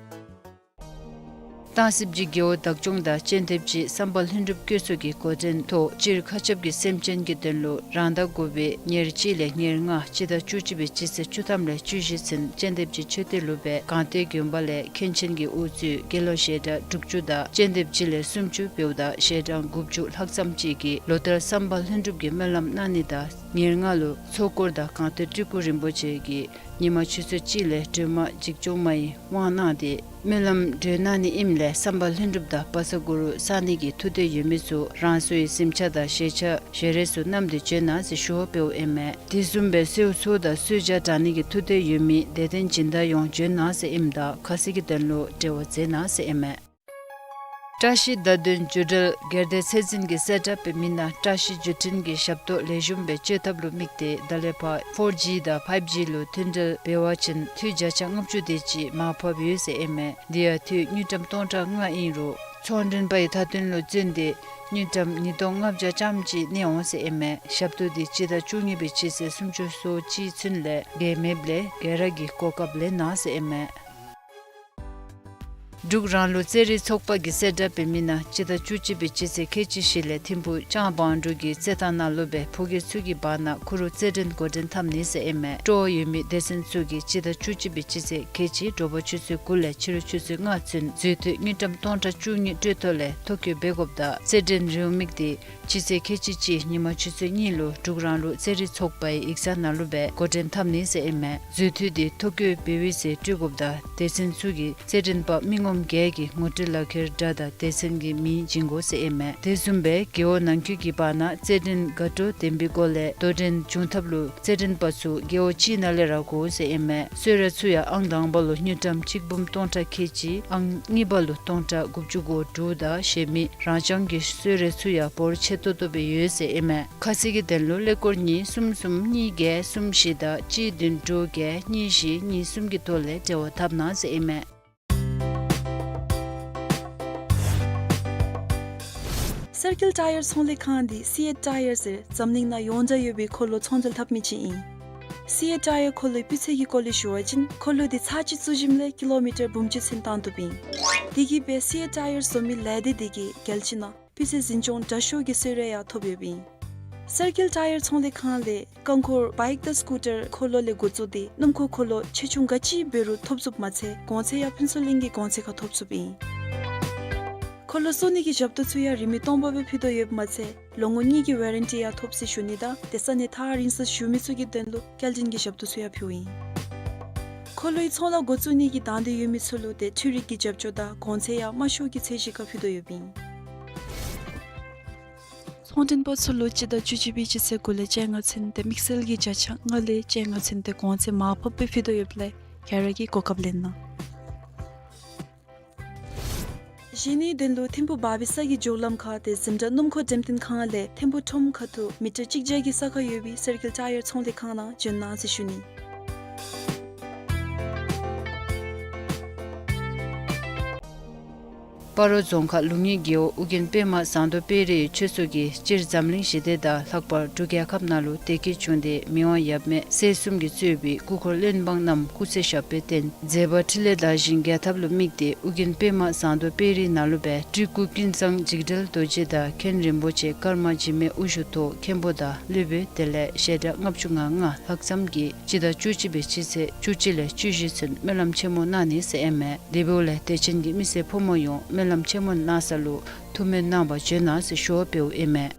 སྟག་གཟིག་རྗེ་རྒེད་འོག་བདག་སྐྱོང་དང་སྤྱན་ལྡེབ་རྗེ་བསམ་པ་ལྷུན་གྲུབ་བཀོད་ཚོགས་ཀྱིས་འགོ་འདྲེན་ཐོག་སྤྱིར་མཁའ་ཁྱབ་ཀྱི་སེམས་ཅན་གྱི་དོན་ལུ་རང་ཟླ་དགུ་པའི་ཉེར་གཅིག་ལས་ཉེར་ལྔ་སྤྱི་ཟླ་བཅུ་གཅིག་པའི་སྤྱི་ཚེས་བཅུ་ཐམ་ལས་བཅུ་བཞི་ཚུན་སྤྱན་ལྡེབ་རྗེ་མཆོད་རྟེན་ལུ་སྦེ་སྒང་སྟེང་དགོན་པ་ལས་མཁན་ཆེན་གྱི་དབུ་གཙོས་དགེ་སློང་ཞལ་གྲངས་དྲུག་ཅུ་དང་སྤྱན་ལྡེབ་རྗེ་ལས་སུམ་ཅུ་བེའུ་དང་ཞལ་གྲངས་དགུ་བཅུ་ལྷག་ཙམ་ཅིག་གིས་ལོ་ལྟར་བསམ་པ་ལྷུན་གྲུབ་ཀྱི་སྨོན་ལམ་གནང་ནི་དང་ཉེར་ལྔ་ལུ་ཚོགས་འཁོར་དང་སྒང་སྟེང་སྤྲུལ་སྐུ་རིན་པོ་ཆེ་གིས་ཉིན་མ་ཆུ་ཚོད་གཅིག་ལས་སྒྲོལ་མ་འཇིགས་སྐྱོབ་མ་ཡི་དབང་གནང་སྟེ་སྨོན་ལམ་གྲོལ་གནང་ནི་ཨིནམ་ལས་བསམ་པ་ལྷུན་གྲུབ་དང་བཛྲ་གུ་རུ་གསང་གནས་ཀྱི་ཐུགས་འདོད་ཡོད་མི་ཚུ་རང་སོའི་གཟིམ་ཆ་དང་བཞེས་ཆ་ཞལ་རས་ཚུ་བསྣམས་ཏེ་བྱོན་གནང་ཟེར་ཞུ་བ་འབདཝ་ཨིན་མས། དེ་བཟུམ་སྦེ་གསོལ་ཚོགས་དང་གསོལ་ཇ་དྲང་ནི་གི་ཐུགས་འདོད་ཡོད་མི་དད་ལྡན་སྦྱིན་བདག་ཡོངས་བྱོན་གནང་ཟེར་ཨིནམ་ད་ཁ་གསལ་གྱི་དོན་ལུ་འབྲེལ་བ་མཛད་གནང་ཟེར་ཨིན་མས། བཀྲ་ཤིས་བརྡ་དོན་བརྒྱུད་འབྲེལ་སྒེར་སྡེ་ཚད་འཛིན་གྱིས་གསལ་བསྒྲགས་འབད་མི་ནང་བཀྲ་ཤིས་བརྒྱུད་འཕྲིན་གྱི་ཞབས་ཏོག་ལེགས་ཤོམ་སྦེ་སྤྱོད་ཐབས་ལུ་དམིགས་ཏེ་ད་ལས་ཕར་ཕོར་ཇི་དང་ཕའིབ་ཇི་ལུ་མཐུད་འབྲེལ་འབད་བ་ཅིན་འཐུས་བརྒྱ་ཆ་ལྔ་བཅུ་དེ་ཅིག་མར་ཕབ་ཡོད་ཟེར་ཨིན་མས། དེ་ཡང་འཐུས་དངུལ་ཀྲམ་སྟོང་ཕྲག་ལྔ་ཨིན་རུང་ཚོང་མགྲོན་པའི་མཐའ་དོན་ལུ་བརྩོན་ཏེ་དངུལ་ཀྲམ་ཉིས་སྟོང་ལྔ་བརྒྱ་ཙམ་ཅིག་གནས་འོང་ཟེར་ཨིན་མས། ཞབས་ཏོག་འདི་སྤྱི་ཟླ་བཅུ་གཉིས་པའི་སྤྱི་ཚེས་སུམ་ཅུ་སོ་གཅིག་ཚུན་ལས་འགལ་མེདཔ་ལས་ག་ར་གིས་གོ་སྐབས་ལེན་གནང་ཟེར་ཨིན་མས། འབྲུག་རང་ལུགས་རྩེད་རིགས་ཚོགས་པ་གིས་གསལ་བསྒྲགས་འབད་མི་ནང་སྤྱི་ཟླ་བཅུ་གཅིག་པའི་སྤྱི་ཚེས་ཁལ་གཅིག་བཞི་ལས་ཐིམ་ཕུག་ལྕང་བང་འབྲུག་གི་རྩེད་ཐང་ནང་ལུ་སྦེ་ཕོ་སྐྱེས་ཚུ་གི་བར་ན་ཁུ་རུ་རྩེད་འགྲན་འགོ་འདྲེན་འཐབ་ནི་ཟེར་ཨིན་མས། སྤྲོ་བ་ཡོད་མི་སྡེ་ཚན་ཚུ་གིས་སྤྱི་ཟླ་བཅུ་གཅིག་པའི་སྤྱི་ཚེས་ཁལ་གཅིག་དྲོ་པ་ཆུ་ཚོད་དགུ་ལས་ཕྱི་རུ་ཆུ་ཚོད་ལྔ་ཚུན་འཛུལ་དུས་དངུལ་ཀྲམ་སྟོང་ཕྲག་བཅུ་གཉིས་སྤྲོད་ཐོག་ལས་ཐོ་བཀོད་འབད་དགོཔ་ད་རྩེད་འགྲན་རེའུ་མིག་དེ་སྤྱི་ཚེས་ཁལ་གཅིག་གཅིག་ཉིན་མ་ཆུ་ཚོད་གཉིས་ལུ་འབྲུག་རང་ལུགས་རྩེད་རིགས་ཚོགས་པའི་ཡིག་ཚང་ནང་ལུ་སྦེ་འགོ་འདྲེན་འཐབ་ནི་ཟེར་ཨིན་མས། འཛུལ་དུས་དེ་ཐོ་བཀོད་འབད་བའི་ཚེ་སྤྲོད་དགོཔ་ད་སྡེ་ཚན་ཚུ་གིས་རྩེད་འགྲན་པ་མི་ངོམ་བརྒྱད་ཀྱི་ངོ་སྤྲོད་ལག་ཁྱེར་འདྲ་དང་སྡེ་ཚན་གྱི་མིང་བྱིན་དགོ་ཟེར་ཨིན་མས། དེ་བཟུམ་སྦེ་རྒེད་འོག་ནང་འཁོད་ཀྱི་བར་ན་རྩེད་འགྲན་དགའ་སྤྲོ་ལྡན་པའི་སྒོ་ལས་དོ་འགྲན་འབྱུང་ཐབས་ལུ་རྩེད་འགྲན་པ་ཚུ་རྒེད་འོག་གཅིག་ནང་ལས་ར་དགོ་ཟེར་ཨིན་མས། གསོལ་རས་ཚུ་ཡང་ཨང་དང་པ་ལུ་དངུལ་ཀྲམ་གཅིག་འབུམ་སྟོང་ཕྲག་ཁལ་གཅིག་ཨང་གཉིས་པ་ལུ་སྟོང་ཕྲག་དགུ་བཅུ་གོ་དྲུག་དང་གཞན་མི་རང་རྐྱང་གི་གསོལ་རས་ཚུ་ཡང་འབོར་ཆེ་ཏོག་ཏོ་སྦེ་ཡོད་ཟེར་ཨིན་མས། ཁ་གསལ་གྱི་དོན་ལུ་ཀླད་ཀོར་གཉིས་གསུམ་གསུམ་གཉིས་བརྒྱད་གསུམ་བཞི་དང་གཅིག་བདུན་དྲུག་བརྒྱད་གཉིས་བཞི་གཉིས་གསུམ་གྱི་ཐོག་ལས་འབྲེལ་བ་འཐབ་གནང་ཟེར་ཨིན་མས། སར་ཀིལ་ཊ་ཡར་ཚོང་ལས་ཁང་འདི་སི་ཨེཊ་ཊ་ཡར་ཟེར་འཛམ་གླིང་ནང་ཡོངས་གྲགས་ཡོད་པའི་འཁོར་ལོ་ཚོང་འབྲེལ་འཐབ་མི་ཅིག་ཨིན། སི་ཨེཊ་ཊ་ཡར་འཁོར་ལོའི་སྤུས་ཚད་ཀྱི་སྐོར་ལས་ཞུ་བ་ཅིན་འཁོར་ལོ་འདི་ཚར་གཅིག་བཙུགས་ཞིནམ་ལས་ཀི་ལོ་མི་ཊར་འབུམ་གཅིག་ཚུན་བཏང་བཏུབ་ཨིན། དེ་གིས་སྦེ་སི་ཨེཊ་ཊ་ཡར་བཟོ་མི་ལས་སྡེ་འདི་གིས་རྒྱལ་སྤྱི་ནང་སྤུས་ཚད་འཛིན་སྐྱོང་དྲག་ཤོས་ཀྱི་གསོལ་རས་ཡང་ཐོབ་ཡོདཔ་ཨིན། སར་ཀིལ་ཊ་ཡར་ཚོང་ལས་ཁང་ལས་རྐང་འཁོར་བའིཀ་དང་སི་ཀུ་ཊར་འཁོར་ལོ་ལས་འགོ་བཙུགས་ཏེ་སྣུམ་འཁོར་འཁོར་ལོ་ཆེ་ཆུང་ག་ཅི་འབད་རུང་ཐོབ་ཚུགསཔ་མ་ཚད་གོང་ཚད་ཡང་ཕུན་ཚོགས་གླིང་གི་གོང་ཚད་ཁར་ཐོབ་ཚུགསཔ་ཨིན། འཁོར་ལོ་བསོག་ནི་གི་ཞབས་ཏོག་ཚུ་ཡང་རིན་མེད་སྟོང་པ་སྦེ་ཕུལ་དོ་ཡོདཔ་མ་ཚད་ལོ་ངོ་གཉིས་ཀྱི་ཝ་རེན་ཊི་ཡང་ཐོབ་ཟེར་ཞུ་ནི་དང་དེ་ས་གནས་ཐག་རིང་སར་བཞུགས་མི་ཚུ་གི་དོན་ལུ་སྐྱེལ་འདྲེན་གྱི་ཞབས་ཏོག་ཚུ་ཡང་ཕུལཝ་ཨིན། འཁོར་ལོའི་ཚོང་ལཱ་འགོ་བཙུགས་ནི་གི་དང་འདོད་ཡོད་མི་ཚུ་ལུ་ཏེ་འཕྲུལ་རིག་གི་རྒྱབ་སྐྱོར་དང་གོང་ཚད་ཡང་དམའ་ཤོས་ཀྱི་ཚད་གཞི་ཁར་ཕུལ་དོ་ཡོདཔ་ཨིན། ཚོང་མགྲོན་པ་ཚུ་ལུ་སྤྱི་ཟླ་བཅུ་གཅིག་པའི་སྤྱི་ཚེས་དགུ་ལས་བཅོ་ལྔ་ཚུན་ཏེ་དམིགས་བསལ་གྱི་བརྒྱ་ཆ་ལྔ་ལས་བཅོ་ལྔ་ཚུན་ཏེ་གོང་ཚད་མར་ཕབ་སྦེ་ཕུལ་དོ་ཡོདཔ་ལས་ག་ར་གིས་གོ་སྐབས་ལེན་གནང་། གཞན་ནི་དོན་ལུ་ཐིམ་ཕུ་བར་བི་ས་གི་མགྱོགས་ལམ་ཁར་ཏེ་འཛིན་གྲྭ་སྣུམ་འཁོར་འགྲེམས་སྟོན་ཁང་ལས་ཐིམ་ཕུ་ཁྲོམ་ཁ་ཐུག་མི་ཊར་གཅིག་བརྒྱ་གི་ས་ཁར་ཡོད་པའི་སར་ཀལ་ཊ་ཡར་ཚོང་ལས་ཁང་ནང་འབྱོན་གནང་ཟེར་ཞུ་ནི། སྤ་རོ་རྫོང་ཁག་ལུང་གཡུས་རྒེད་འོག་ཨོ་རྒྱན་པདྨ་ཟངས་མདོག་དཔལ་རིའི་ཆོས་ཚོགས་ཀྱིས་སྤྱིར་འཛམ་གླིང་ཞི་བདེ་དང་ལྷག་པར་འབྲུག་རྒྱལ་ཁབ་ནང་ལུ་བདེ་སྐྱིད་འབྱུང་སྟེ་མི་དབང་ཡབ་མེས་སྲས་གསུམ་གྱིས་གཙོས་པའི་སྐུ་འཁོར་བློན་འབངས་རྣམས་སྐུ་ཚེ་ཞབས་པད་བརྟན་མཛད་པ་འཕྲིན་ལས་དར་ཞིང་རྒྱས་ཐབས་ལུ་དམིགས་ཏེ་ཨོ་རྒྱན་པདྨ་ཟངས་མདོག་དཔལ་རི་ནང་ལུ་སྦེ་སྤྲུལ་སྐུ་ཀུན་བཟང་འཇིགས་བྲལ་རྡོ་རྗེ་དང་མཁན་རིན་པོ་ཆེ་ཀརྨ་འཇིགས་མེད་དབུ་བཞུགས་ཐོག་མཁན་པོ་དང་སློབ་དཔོན་དེ་ལས་ཞལ་གྲངས་ལྔ་བཅུ་ང་ལྔ་ལྷག་ཙམ་གྱིས་སྤྱི་ཟླ་བཅུ་གཅིག་པའི་སྤྱི་ཚེས་བཅུ་གཅིག་ལས་བཅུ་བཞི་ཚུན་སྨོན་ལམ་ཆེན་མོ་གནང་ནི་ཟེར་ཨིན་མས། དེ་འབདཝ་ལས་དད་ཅན་གྱི་མི་སེར་ཕོ་མོ་ཡོངས་སྨོན་ལམ་ཆེན་མོ་གནང་ས་ལུ་ཐུགས་སྨོན་གནང་བར་འབྱོན་གནང་ཟེར་ཞུ་བ་འབདཝ་ཨིན་མས།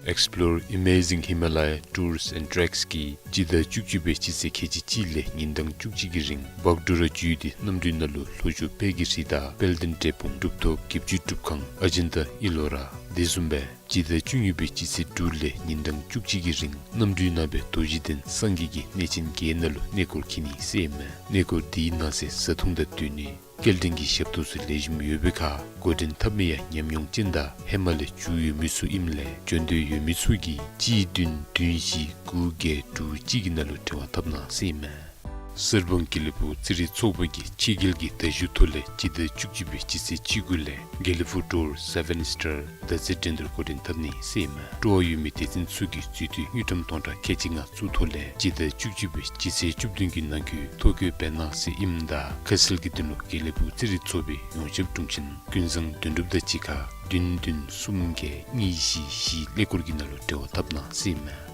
Explore Amazing Himalaya Tours and Treks གིས་སྤྱི་ཟླ་བཅུ་གཅིག་པའི་སྤྱི་ཚེས་ཁལ་གཅིག་གཅིག་ལས་ཉིན་གྲངས་བཅུ་གཅིག་གི་རིང་བག་གྲོ་ར་བརྒྱུད་དེ་གནམ་གྲུའི་ནང་ལུ་ལྷོ་ཕྱོགས་དཔལ་གྱི་རི་དང་དཔལ་ལྡན་འབྲས་སྤུངས་གྲུབ་ཐོབ་བརྒྱད་ཅུ་སྒྲུབ་ཁང་ཨ་ཇན་ཏ་ཨི་ལོ་ར་དེ་བཟུམ་སྦེ་སྤྱི་ཟླ་བཅུ་གཉིས་པའི་སྤྱི་ཚེས་དྲུག་ལས་ཉིན་གྲངས་བཅུ་གཅིག་གི་རིང་གནམ་གྲུའི་ནང་སྦེ་རྡོ་རྗེ་གདན་སངས་རྒྱས་ཀྱི་གནས་ཆེན་བརྒྱད་ནང་ལུ་གནས་སྐོར་འཁྱིད་ནི་ཟེར་ཨིན་མས། གནས་སྐོར་དེའི་ནང་གསེས་བཟའ་འཐུང་དང་སྡོད་གནས་སྐྱེལ་འདྲེན་གྱི་ཞབས་ཏོག་ཚུ་ལེགས་ཤོམ་ཡོད་པའི་ཁར་འགོ་འདྲེན་འཐབ་མི་ཡང་ཉམས་མྱོང་ཅན་དང་ཧེ་མ་ལས་མཇུག་ཡོད་མི་ཚུ་ཨིནམ་ལས་འབྱོན་འདོད་ཡོད་མི་ཚུ་གིས་གཅིག་བདུན་བདུན་བཞི་དགུ་བརྒྱད་དྲུག་གཅིག་གི་ནང་ལུ་འབྲེལ་བ་འཐབ་གནང་ཟེར་ཨིན་མས། གསར་སྤང་དགེ་ལེགས་ཕུག་རྩེད་རིགས་ཚོགས་པ་གིས་ཕྱི་རྒྱལ་གྱི་དར་ཞུ་ཐོག་ལས་སྤྱི་ཟླ་བཅུ་གཅིག་པའི་སྤྱི་ཚེས་བཅུ་དགུ་ལས་དགེ་ལེགས་ཕུག་ཊུར་སེ་བེན་སི་ཊར་མདའ་རྩེད་འགྲན་བསྡུར་འགོ་འདྲེན་འཐབ་ནི་ཟེར་ཨིན་མས། སྤྲོ་བ་ཡོད་མི་སྡེ་ཚན་ཚུ་གིས་རྩིས་ཐོ་དངུལ་ཀྲམ་སྟོང་ཕྲག་ཁལ་གཅིག་ལྔ་བཙུགས་ཐོག་ལས་སྤྱི་ཟླ་བཅུ་གཅིག་པའི་སྤྱི་ཚེས་བཅུ་བདུན་གྱི་ནང་འཁོད་ཐོ་བཀོད་འབད་གནང་ཟེར་ཨིནམ་ད་ཁ་གསལ་གྱི་དོན་ལུ་དགེ་ལེགས་ཕུག་རྩེད་རིགས་ཚོགས་པའི་ཡོངས་ཁྱབ་དྲུང་ཆེན་ཀུན་བཟང་དོན་གྲུབ་དང་གཅིག་ཁར་བདུན་བདུན་གསུམ་བརྒྱད་གཉིས་བཞི་བཞི་ཀླད་ཀོར་གྱི་ནང་ལུ་འབྲེལ་བ་འཐབ་གནང་ཟེར་ཨིན་མས།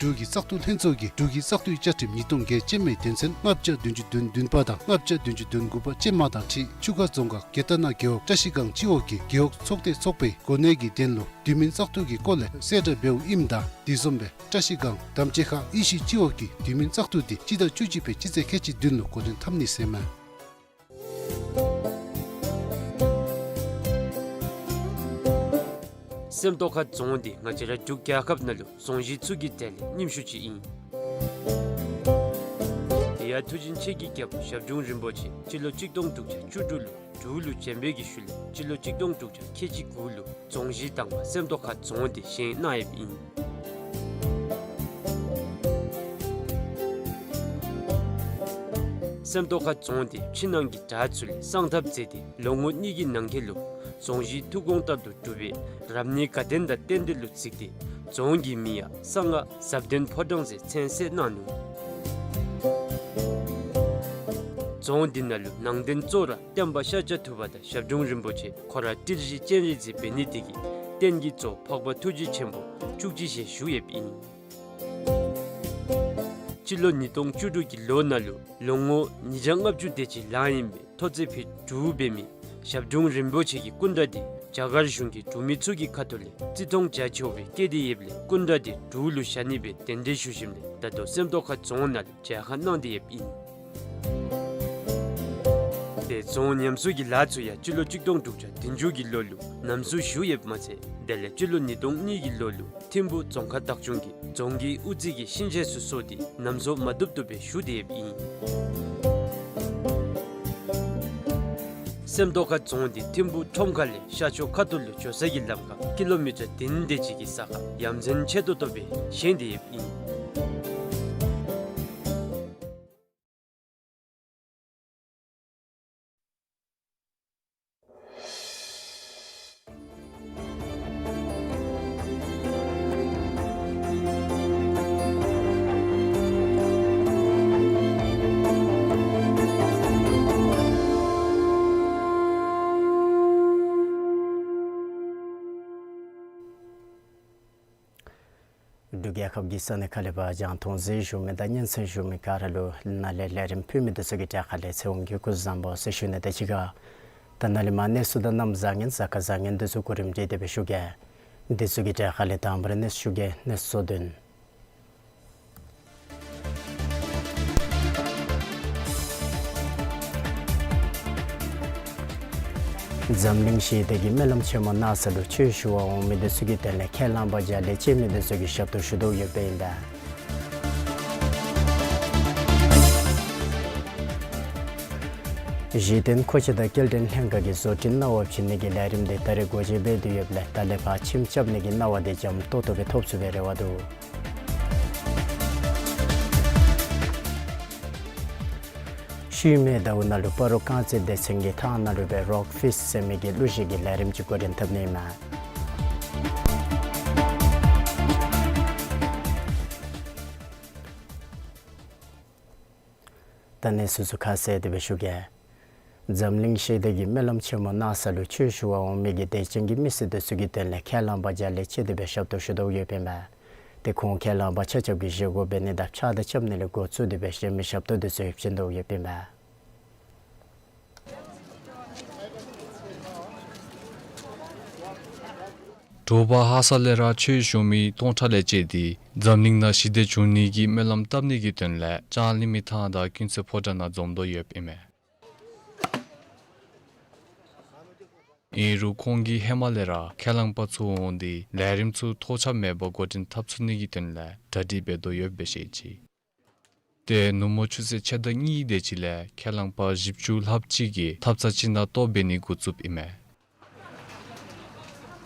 འབྲུག་གི་བཙག་འཐུ་ལྷན་ཚོགས་ཀྱིས་འབྲུག་གི་བཙག་འཐུའི་བཅའ་ཁྲིམས་ཉིས་སྟོང་བརྒྱད་ཅན་མའི་དོན་ཚན་ལྔ་བརྒྱ་བདུན་ཅུ་དོན་བདུན་པ་དང་ལྔ་བརྒྱ་བདུན་ཅུ་དོན་དགུ་པ་ཅན་མ་དང་འཁྲིལ་ཆུ་ཁ་རྫོང་ཁག་དགེ་རྟ་ན་རྒེད་འོག་བཀྲ་ཤིས་སྒང་སྤྱི་འོག་གི་རྒེད་འོག་ཚོགས་སྡེ་ཚོགས་པའི་གོ་གནས་ཀྱི་དོན་ལུ་དུས་མིན་བཙག་འཐུ་གི་སྐོར་ལས་གསལ་བསྒྲགས་འབདཝ་ཨིནམ་ད་དེ་བཟུམ་སྦེ་བཀྲ་ཤིས་སྒང་དམ་ཅན་ཁ་ཨི་ཤི་སྤྱི་འོག་གི་དུས་མིན་བཙག་འཐུ་དེ་སྤྱི་ཟླ་བཅུ་གཅིག་པའི་སྤྱི་ཚེས་ཁལ་གཅིག་བདུན་ལུ་འགོ་འདྲེན་འཐབ་ནི་ཟེར་ཨིན་མས། སེམས་རྟོགས་ཁ་རྫོང་འདི་ང་བཅས་ར་འབྲུག་རྒྱལ་ཁབ་ནང་ལུ་རྫོང་གཞི་ཚུ་གི་གྲས་ལས་རྙིངམ་ཤོས་ཅིག་ཨིན། དེ་ཡང་མཐུ་ཆེན་ཆོས་ཀྱི་རྒྱལ་པོ་ཞབས་དྲུང་རིན་པོ་ཆེ་སྤྱི་ལོ་གཅིག་སྟོང་དྲུག་བརྒྱ་བཅུ་དྲུག་ལུ་འབྲུག་ལུ་བྱོན་པའི་གི་ཤུལ་ལས་སྤྱི་ལོ་གཅིག་སྟོང་དྲུག་བརྒྱ་ཁལ་གཅིག་དགུ་ལུ་རྫོང་གཞི་དང་པ་སེམས་རྟོགས་ཁ་རྫོང་འདི་བཞེངས་གནང་ཡོདཔ་ཨིན། སེམས་རྟོགས་ཁ་རྫོང་འདི་ཕྱི་ནང་གི་བྲག་ཚུ་ལས་བསང་ཐབ་མཛད་དེ་ལོ་ངོ་གཉིས་ཀྱི་ནང་འཁོད་ལུ་རྫོང་གཞི་ཐུགས་དགོངས་ལྟར་དུ་གྲུབ་པའི་རབ་གནས་དགའ་ལྡན་དང་རྟེན་འབྲེལ་ལུ་གཟིགས་ཏེ་རྫོང་གི་མིང་ཡང་གསང་སྔགས་ཟབ་དོན་ཕོ་བྲང་ཟེར་མཚན་གསོལ་གནང་ནུག། རྫོང་འདི་ནང་ལུ་ནང་རྟེན་གཙོ་བོ་ར་བསྟན་པ་ཤཱཀྱ་ཐུབ་པ་དང་ཞབས་དྲུང་རིན་པོ་ཆེ་ཁོ་ར་ཏིལ་བཞི་སྤྱན་རས་གཟིགས་འབད་ནི་དེ་གིས་རྟེན་གྱི་གཙོ་བོ་འཕགས་པ་ཐུགས་རྗེ་ཆེན་པོ་བཅུ་གཅིག་ཞལ་བཞུགས་ཡོདཔ་ཨིན། སྤྱི་ལོ་ཉིས་སྟོང་བཅུ་དྲུག་གི་ལོ་ནང་ལུ་ལོ་ངོ་ཉིས་བརྒྱ་ལྔ་བཅུ་དེ་ཅིག་ལང་ཨིན་པའི་ཐོག་ཚད་ཕུད་དྲུག་འབད་མི་ཞབས་དྲུང་རིན་པོ་ཆེ་གི་སྐུ་འདྲ་འདི་རྒྱ་གར་གཞུང་གིས་འབྲུག་མི་ཚུ་གི་ཁ་ཐུག་ལས་བརྩི་མཐོང་རྒྱ་ཆེ་བའི་བསྐྱེད་དེ་ཡོདཔ་ལས་སྐུ་འདྲ་འདི་འབྲུག་ལུ་བཞག་ནི་སྦེ་གདན་འདྲེན་ཞུ་ཞིནམ་ལས་ད་ལྟོ་སེམས་རྟོགས་ཁ་རྫོང་ནང་ལུ་མཇལ་ཁ་གནང་སྟེ་ཡོདཔ་ཨིན། དེ་རྫོང་ཉམས་གསོ་གི་ལཱ་ཚུ་ཡང་སྤྱི་ལོ་གཅིག་སྟོང་དྲུག་བརྒྱ་བདུན་ཅུ་གི་ལོ་ལུ་ནམ་གསོ་ཞུ་ཡོདཔ་མ་ཚད་དེ་ལས་སྤྱི་ལོ་ཉིས་སྟོང་གཉིས་ཀྱི་ལོ་ལུ་ཐིམ་ཕུ་རྫོང་ཁག་བདག་སྐྱོང་གིས་རྫོང་གི་དབུ་རྩེ་གི་ཤིང་ཆས་ཚུ་གསོ་སྟེ་ནམ་གསོ་མ་བཏུབ་བཏུབ་སྦེ་ཞུ་སྟེ་ཡོདཔ་ཨིན། སེམས་རྟོགས་ཁ་རྫོང་འདི་ཐིམ་ཕུ་ཁྲོམ་ཁ་ལས་ཤར་ཕྱོགས་ཁ་ཐུག་ལུ་འགྱོ་ས་གི་ལམ་ཁར་ཀི་ལོ་མི་ཊར་བདུན་དེ་ཅིག་གི་ས་ཁར་ཡ་མཚན་ཆེ་ཏོག་ཏོ་སྦེ་བཞེངས་ཏེ་ཡོདཔ་ཨིན། འབྲུག་རྒྱལ་ཁབ་ཀྱི་ས་གནས་ཁག་ལས་ཕར་རྒྱང་མཐོང་གཟིགས་བཞུགས་མི་དང་སྙན་གསན་བཞུགས་མི་ག་ར་ལུ་ནཱ་ལས་ལས་རིམ་ཕུལ་མི་འདི་ཚུ་གི་གྲས་ཁ་ལས་ཚེ་དབང་གིས་སྐུ་གཟུགས་བཟང་པོ་ཟེར་ཞུ་ནི་དང་གཅིག་ཁར་ ད་ནཱ་ལས་མར་གནས་ཚུལ་དང་གནམ་བཟང་ངན་གཟའ་སྐར་བཟང་ངན་དེ་ཚུ་གོ་རིམ་བསྒྲིགས་ཏེ་སྦེ་ཞུ་གེ། དེ་ཚུ་གི་གྲས་ཁ་ལས་དང་པ་ར་གནས་ཚུལ་ཞུ་གེ། གནས་ཚུལ་དོན། འཛམ་གླིང་ཞི་བདེ་གི་སྨོན་ལམ་ཆེན་མོ་གནང་ས་ལུ་ཆོས་ཞུ་བར་འོང་མི་དེ་ཚུ་གི་དོན་ལས་ཁས་བླངས་པ་རྒྱ་ལས་བཅད་མི་དེ་ཚུ་གི་ཞབས་ཏོག་ཞུ་དོ་ཡོདཔ་ཨིན་པས། གཞི་རྟེན་མཁོ་ཆས་དང་སྐྱེལ་འདྲེན་ལྷན་ཁག་གིས་བཟོ་སྐྲུན་གནང་བ་བྱིན་ནི་གི་ལས་རིམ་དེ་ད་རེས་འགོ་འབྱེད་འབད་དེ་ཡོདཔ་ལས་ད་ལས་ཕར་ཁྱིམ་རྐྱབ་ནི་གི་གནང་བ་དེ་འཇམ་ཏོག་ཏོ་སྦེ་ཐོབ་ཚུགས་པའི་རེ་བ་འདུག། ཤུལ་མའི་ཟླཝ་ནང་ལུ་སྤ་རོ་རྐང་རྩེད་སྡེ་ཚན་གྱིས་ཐང་ནང་ལུ་སྦེ་རོག་ཕིསཊ་ཟེར་མི་གི་གླུ་གཞས་ཀྱི་ལས་རིམ་ཅིག་འགོ་འདྲེན་འཐབ་ནི་ཨིན་མས། ད་གནས་ཚུལ་ཚུ་ཁ་གསལ་ཏེ་སྦེ་ཞུ་གེ། འཛམ་གླིང་ཞི་བདེ་གི་སྨོན་ལམ་ཆེན་མོ་གནང་ས་ལུ་ཆོས་ཞུ་བར་འོང་མི་གི་དད་ཅན་གྱི་མི་སེར་དེ་ཚུ་གི་དོན་ལས་ཁས་བླངས་པ་རྒྱ་ལས་བཅད་དེ་སྦེ་ཞབས་ཏོག་ཞུ་དོ་ཡོདཔ་ཨིན་པས། ཏེ་ཁོང་ཁས་བླངས་པ་ཆ་ཁྱབ་ཀྱིས་བཞེས་སྒོ་འབད་ནི་དང་ཕྱག་དང་རྐྱབ་ནི་ལས་འགོ་བཙུགས་ཏེ་སྦེ་གཞན་མི་ཞབས་ཏོག་དེ་ཚུ་ཡང་བྱིན་དོ་ཡོདཔ་ཨིན་པས། དྲོ་པ་ཧ་སག་ལས་ར་ཆོས་ཞུ་མི་སྟོང་ཕྲག་ལས་བཅད་དེ་འཛམ་གླིང་ནང་ཞི་བདེ་འབྱུང་ནི་གི་སྨོན་ལམ་བཏབ་ནི་གི་དོན་ལས་ལྕང་གླིང་མི་ཐང་དང་ཀུན་གསལ་ཕོ་བྲང་ནང་འཛོམས་དོ་ཡོདཔ་ཨིན་མས། ཨིན་རུང་ཁོང་གིས་ཧེ་མ་ལས་ར་ཁས་བླངས་པ་ཚུ་འོང་སྟེ་ལས་རིམ་ཚུ་ཐོགས་ཆགས་མེད་པར་འགོ་འདྲེན་འཐབ་ཚུགས་ནི་གི་དོན་ལས་གྲ་སྒྲིག་འབད་དོ་ཡོདཔ་སྦེ་བཤད་ཅི། ཏེ་ནུབ་མོ་ཆུ་ཚོད་ཕྱེད་དང་གཉིས་དེ་ཅིག་ལས་ཁས་བླངས་པ་བཞི་བཅུ་ལྷགཔ་ཅིག་གིས་ཐབ་ཚང་ཅིག་ནང་ལྟོ་འབད་ནི་འགོ་བཙུགསཔ་ཨིན་མས།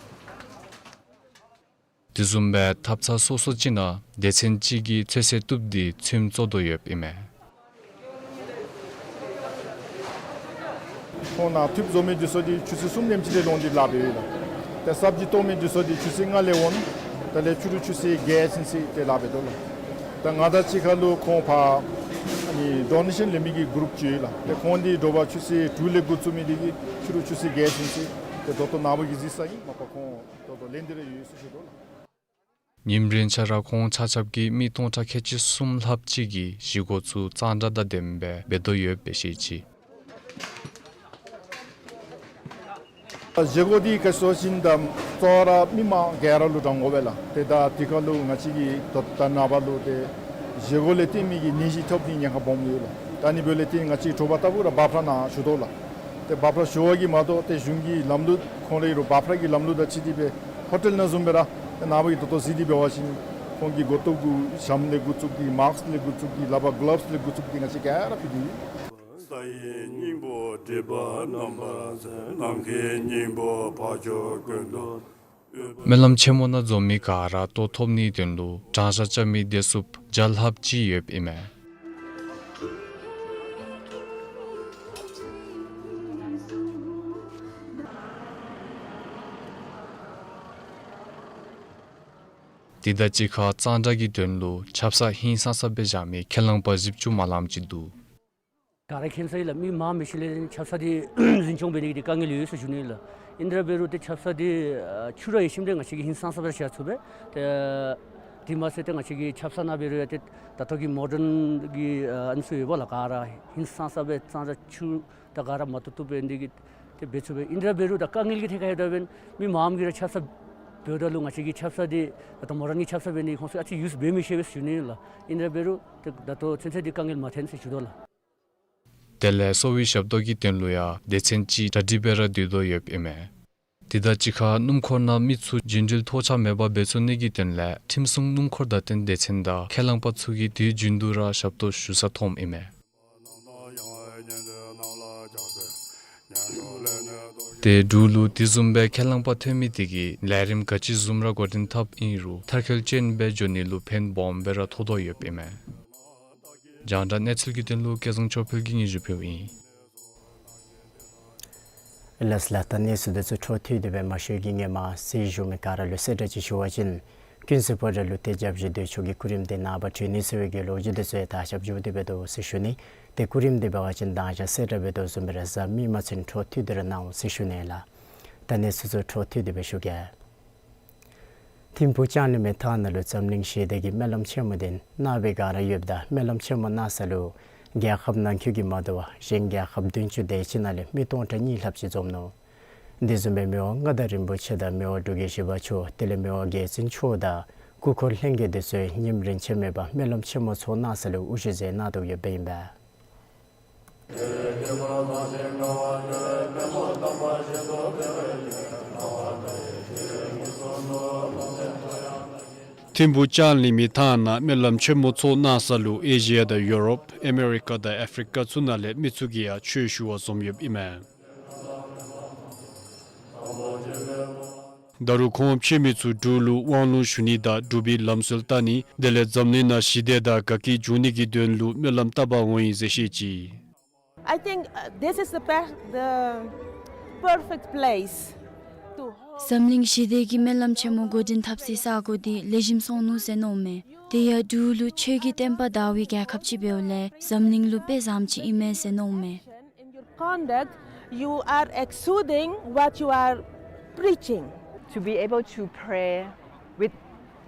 དེ་བཟུམ་སྦེ་ཐབ་ཚང་སོ་སོ་ཅིག་ནང་སྡེ་ཚན་ཅིག་གིས་ཚོད་བསྲེ་བཏུབ་སྟེ་ཚོདམ་བཙོ་དོ་ཡོདཔ་ཨིན་མས། ཁོང་ནཱ་ཐུགཔ་བཟོ་མི་འདི་ཚུ་འདི་ཆུ་ཚོད་གསུམ་དེམ་ཅིག་ལས་ལོང་སྟེ་ལཱ་འབད་ཡི་ལགས། ཏེ་སབ་ཇི་བཏོག་མི་འདི་ཚུ་འདི་ཆུ་ཚོད་ལྔ་ལས་འོང་། དེ་ལས་ཕྱི་རུ་ཆུ་ཚོད་བརྒྱད་ཚུན་ཚོད་ཏེ་ལཱ་འབད་དོ་ལགས། ད་ང་དང་གཅིག་ཁར་ལུ་ཁོང་ཕར་ཨ་ནི་ཌོ་ནེ་ཤཱན་ལེན་མི་གི་གུ་རུབ་ཅིག་ཡོད་ལགས། ཏེ་ཁོང་འདི་དྲོ་པ་ཆུ་ཚོད་དྲུག་ལས་འགོ་བཙུགས་མི་འདི་གིས་ཕྱི་རུ་ཆུ་ཚོད་བརྒྱད་ཚུན་ཚོད་ཏེ་ད་ལྟོ་ནངས་པ་གི་གཟིགས་ས་ཨིན། མ་པ་ཁོང་ད་ལྟོ་ལེན་ཏེ་ར་ཡོད་ཟེར་ཞུ་དོ་ལགས། ཉིནམ་རེ་ཆ་ར་ཁོང་ཆ་ཁྱབ་ཀྱིས་མི་སྟོང་ཕྲག་ཁལ་གཅིག་གསུམ་ལྷགཔ་ཅིག་གི་བཞེས་སྒོ་ཚུ་གཙང་སྦྲ་དང་ལྡནམ་སྦེ་འབད་དོ་ཡོདཔ་སྦེ་བཤད་ཅི། བཞེས་སྒོ་འདི་ག་ཅི་ཟེར་བ་ཅིན་ད་གཙོ་བོ་ར་མི་མང་ག་ར་ལུ་དྲང་དགོ་པས་ལགས། ཏེ་ད་དེ་ཁར་ལུ་ང་བཅས་ཀྱིས་ད་ད་ནངས་པ་ལུ་ཏེ་བཞེས་སྒོ་ལས་བརྟེན་མི་གི་ནད་གཞི་ཐོབ་ནིའི་ཉེན་ཁ་སྦོམ་ཡོད་ལགས། ད་ཨ་ནི་འབདཝ་ལས་བརྟེན་ང་བཅས་དྲོ་པ་ལྟ་བུ་ར་འབབ་ཕྲག་ནང་བཞུགས་དོ་ལགས། ཏེ་འབབ་ཕྲག་བཞུགས་པ་གིས་མ་གཏོགས་ཏེ་གཞུང་གི་ལམ་ལུགས་ཁོང་རའི་རུང་འབབ་ཕྲག་གི་ལམ་ལུགས་དང་འཁྲིལ་ཏེ་སྦེ་ཧོ་ཊེལ་ནང་བཟུམ་སྦེ་ར་ཏེ་ནངས་པ་གི་ད་ལྟོ་གཟིགས་ཏེ་འབད་བ་ཅིན་ཁོང་གི་མགུ་ཏོ་གུ་ཞྭམོ་ལས་འགོ་བཙུགས་ཏེ་མཱསཀ་ལས་འགོ་བཙུགས་ཏེ་ལགཔ་གྷི་ལབས་ལས་འགོ་བཙུགས་ཏེ་ང་བཅས་ག་ར་ཕུད་དེ་ཡོད། ས་ཡི་སྙིང་པོ་སྒྲིབ་པ་རྣམ་པར་སེལ། ནམ་མཁའི་སྙིང་པོ་འཕགས་མཆོག་ཀུན་ཏུ། སྨོན་ལམ་ཆེན་མོ་ནང་འཛོམས་མི་ག་ར་ལྟོ་ཐོབ་ནིའི་དོན་ལུ་གྲང་ཤ་རྐྱབ་མི་སྡེ་ཚུ་བརྒྱ་ལྷགཔ་ཅིག་ཡོདཔ་ཨིན་མས། དེ་དང་གཅིག་ཁར་གཙང་སྦྲ་གི་དོན་ལུ་ཆབ་གསང་ཧིང་སངས་ས་སྦེ་བཞག་མི་ཁས་བླངས་པ་བཞི་བཅུ་མ་ལངམ་ཅིག་འདུག། ག་ར་མཁྱེན་ས་ཨིན་ལགས། མི་མང་མི་ཤོང་ལས་ཆབ་གསང་འདི་འཛིན་སྐྱོང་འབད་ནི་གི་དཀའ་ངལ་ཡོད་ཟེར་ཞུ་ནི་ལགས། ཨིན་ཏེ་ར་འབད་རུང་ཏེ་ཆབ་གསང་འདི་ཨ་ཆུ་ར་ཡོད་ཞིནམ་ཏེ་ང་བཅས་ཀྱིས་ཧིང་སངས་ས་སྦེ་བཞག་ཚུགས་པས། ཏེ་དེ་མ་ཚད་ཏེ་ང་བཅས་ཀྱི་ཆབ་གསང་ནང་འབད་རུང་ཡང་ཏེ་ད་ལྟོ་གི་མོ་ཌརན་གྱི་ཨ་ཨ་ནི་ཚུ་ཡོདཔ་ལགས། ག་ར་ཧིང་སངས་ས་སྦེ་གཙང་སྦྲ་ཆུ་དང་ག་ར་མ་བཏུབ་བཏུབ་སྦེ་འདི་གིས་ཏེ་འབད་ཚུགས་པས། ཨིན་ཏེ་ར་འབད་རུང་ད་དཀའ་ངལ་གྱི་ཐད་ཁར་ཡོདཔ་ད་འབདན་མི་མངམ་གིས་ར་ཆབ་གསང་འབདཝ་ད་ལུ་ང་བཅས་ཀྱི་ཆབ་གསང་འདི་ད་ལྟོ་མོ་ཌརན་གྱི་ཆབ་གསང་འབད་ནི་ཁོང་ཚུ་ཨ་ཙི་ཡུསི་འབད་མི་ཤེས་པས་ཟེར་ཞུ་ནི་ལགས། ཨིན་ཏེ་ར་འབད་རུང་ཏེ་ད་ལྟོ་ཚུན་ཚོད་འདི་དཀའ་ངལ་མ་ཐོན་ཟེར་ཞུ་དོ་ལགས། དེ་ལས་གསོ་བའི་ཞབས་ཏོག་གི་དོན་ལུ་ཡང་སྡེ་ཚན་ཅིག་གྲ་སྒྲིག་འབད་ར་སྡོད་དོ་ཡོདཔ་ཨིན་མས། དེ་དང་གཅིག་ཁར་སྣུམ་འཁོར་ནང་མི་ཚུ་རྒྱུན་འགྲུལ་ཐོགས་ཆགས་མེད་པར་འབད་ཚུགས་ནི་གི་དོན་ལས་ཁྲིམས་སྲུང་སྣུམ་འཁོར་བདའ་འཐེན་སྡེ་ཚན་དང་ཁས་བླངས་པ་ཚུ་གིས་དུས་རྒྱུན་དུ་ར་ཞབས་ཏོག་ཞུ་སར་འཐོནམ་ཨིན་མས། ཏེ་འབྲུག་ལུ་དེ་བཟུམ་སྦེ་ཁས་བླངས་པ་ཐོན་མི་དེ་གིས་ལས་རིམ་ག་ཅི་བཟུམ་ར་འགོ་འདྲེན་འཐབ་ཨིན་རུང་མཐར་འཁྱོལ་ཅན་སྦེ་འགྱོ་ནི་ལུ་ཕན་སྦོམ་སྦེ་ར་ཐོགས་དོ་ཡོདཔ་ཨིན་མས། རྒྱང་བསྒྲགས་གནས་ཚུལ་གྱི་དོན་ལུ་སྐལ་བཟང་ཆོས་འཕེལ་གྱིས་སྙན་ཞུ་ཕུལཝ་ཨིན། ལགས་ལགས། ད་གནས་ཚུལ་དེ་ཚུ་འཕྲོ་མཐུད་དེ་སྦེ་མ་ཞུ་གི་སྔོན་མ་གཟིགས་བཞུགས་མི་ག་ར་ལུ་གསལ་བསྒྲགས་ཅིག་ཞུ་བ་ཅིན་ཀུན་གསལ་ཕོ་བྲང་ལུ་ཏེ་སྐྱབས་རྗེ་དོན་གྲུབ་ཀྱི་སྐུ་རིམ་དེ་ནངས་པ་གྲོལ་ནི་ཟེར་བའི་གི་ལོ་རྒྱུས་དེ་ཚུ་ཡང་ད་ཞབས་ཞུ་སྟེ་འབད་དོ་ཟེར་ཞུ་ནི། ཏེ་སྐུ་རིམ་དེ་འབད་བ་ཅིན་མདང་ཞག་གསལ་བསྒྲགས་འབད་དོ་བཟུམ་སྦེ་ར་གཟའ་མིག་དམར་ཚུན་འཕྲོ་མཐུད་དེ་ར་གནང་འོང་ཟེར་ཞུ་ནི་ལགས། ད་གནས་ཚུལ་ཚུ་འཕྲོ་མཐུད་དེ་སྦེ་ཞུ་གེ། ཐིམ་ཕུག་ལྕང་གླིང་མའི་ཐང་ནང་ལུ་འཛམ་གླིང་ཞི་བདེ་གི་སྨོན་ལམ་ཆེན་མོ་དེ་གནང་བའི་སྒང་ར་ཡོདཔ་ད་སྨོན་ལམ་ཆེན་མོ་གནང་ས་ལུ་ རྒྱལ་ཁབ་ནང་འཁོད་ཀྱི་མ་དོ་བར་གཞན་རྒྱལ་ཁབ་བདུན་ཅུ་དེ་ཅིག་ནང་ལས་མི་སྟོང་ཕྲག་གཉིས་ལྷགཔ་ཅིག་འཛོམས་ནུག། དེ་བཟུམ་སྦེ་མི་དབང་མངའ་བདག་རིན་པོ་ཆེ་དང་མི་དབང་འབྲུག་རྒྱལ་བཞི་པ་མཆོག་དེ་ལས་མི་དབང་རྒྱལ་བཙུན་མཆོག་དང་སྐུ་འཁོར་ལྷན་རྒྱས་དེ་ཚུ་ཉིནམ་རིན་ཆེན་མེད་པར་སྨོན་ལམ་ཆེན་མོ་ཚོགས་གནང་ས་ལུ་དབུ་བཞུགས་མཛད་གནང་དོ་ཡོདཔ་ཨིན་པས། ཐིམ་ཕུག་ལྕང་གླིང་མི་ཐང་ནང་སྨོན་ལམ་ཆེན་མོ་ཚོགས་གནང་ས་ལུ་ཨེ་ཤི་ཡ་དང་ཡུ་རོབ་ཨ་མེ་རི་ཀ་དང་ཨ་ཕི་རི་ཀ་ཚུ་ནང་ལས་མི་ཚུ་གིས་ཡང་ཆོས་ཞུ་བར་འཛོམས་ཡོདཔ་ཨིན་མས། ད་རུང་ཁོང་ཕྱེས་མི་ཚུ་འབྲུག་ལུ་དབང་ལུང་ཞུ་ནི་དང་འབྲུག་པའི་ལམ་སྲོལ་བལྟ་ནི་དེ་ལས་འཛམ་གླིང་ནང་ཞི་བདེ་དང་དགའ་སྐྱིད་འབྱུང་ནི་གི་དོན་ལུ་སྨོན་ལམ་བཏབ་པར་འོང་ཡི་ཟེར་བཤད་ཅི། I think, uh, this is the per- the perfect place to hold. འཛམ་གླིང་ཞི་བདེ་གི་སྨོན་ལམ་ཆེན་མོ་འགོ་འདྲེན་འཐབ་སའི་ས་གོ་འདི་ལེགས་ཤོམ་སོང་ནུག་ཟེར་མནོཝ་མས། དེ་ཡང་འབྲུག་ལུ་ཆོས་ཀྱི་བསྟན་པ་དར་བའི་རྒྱལ་ཁབ་ཅིག་འབདཝ་ལས་འཛམ་གླིང་ལུ་དཔེ་བཟངམ་ཅིག་ཨིན་མས་ཟེར་མནོཝ་མས། In your conduct, you are exuding what you are preaching. To be able to pray with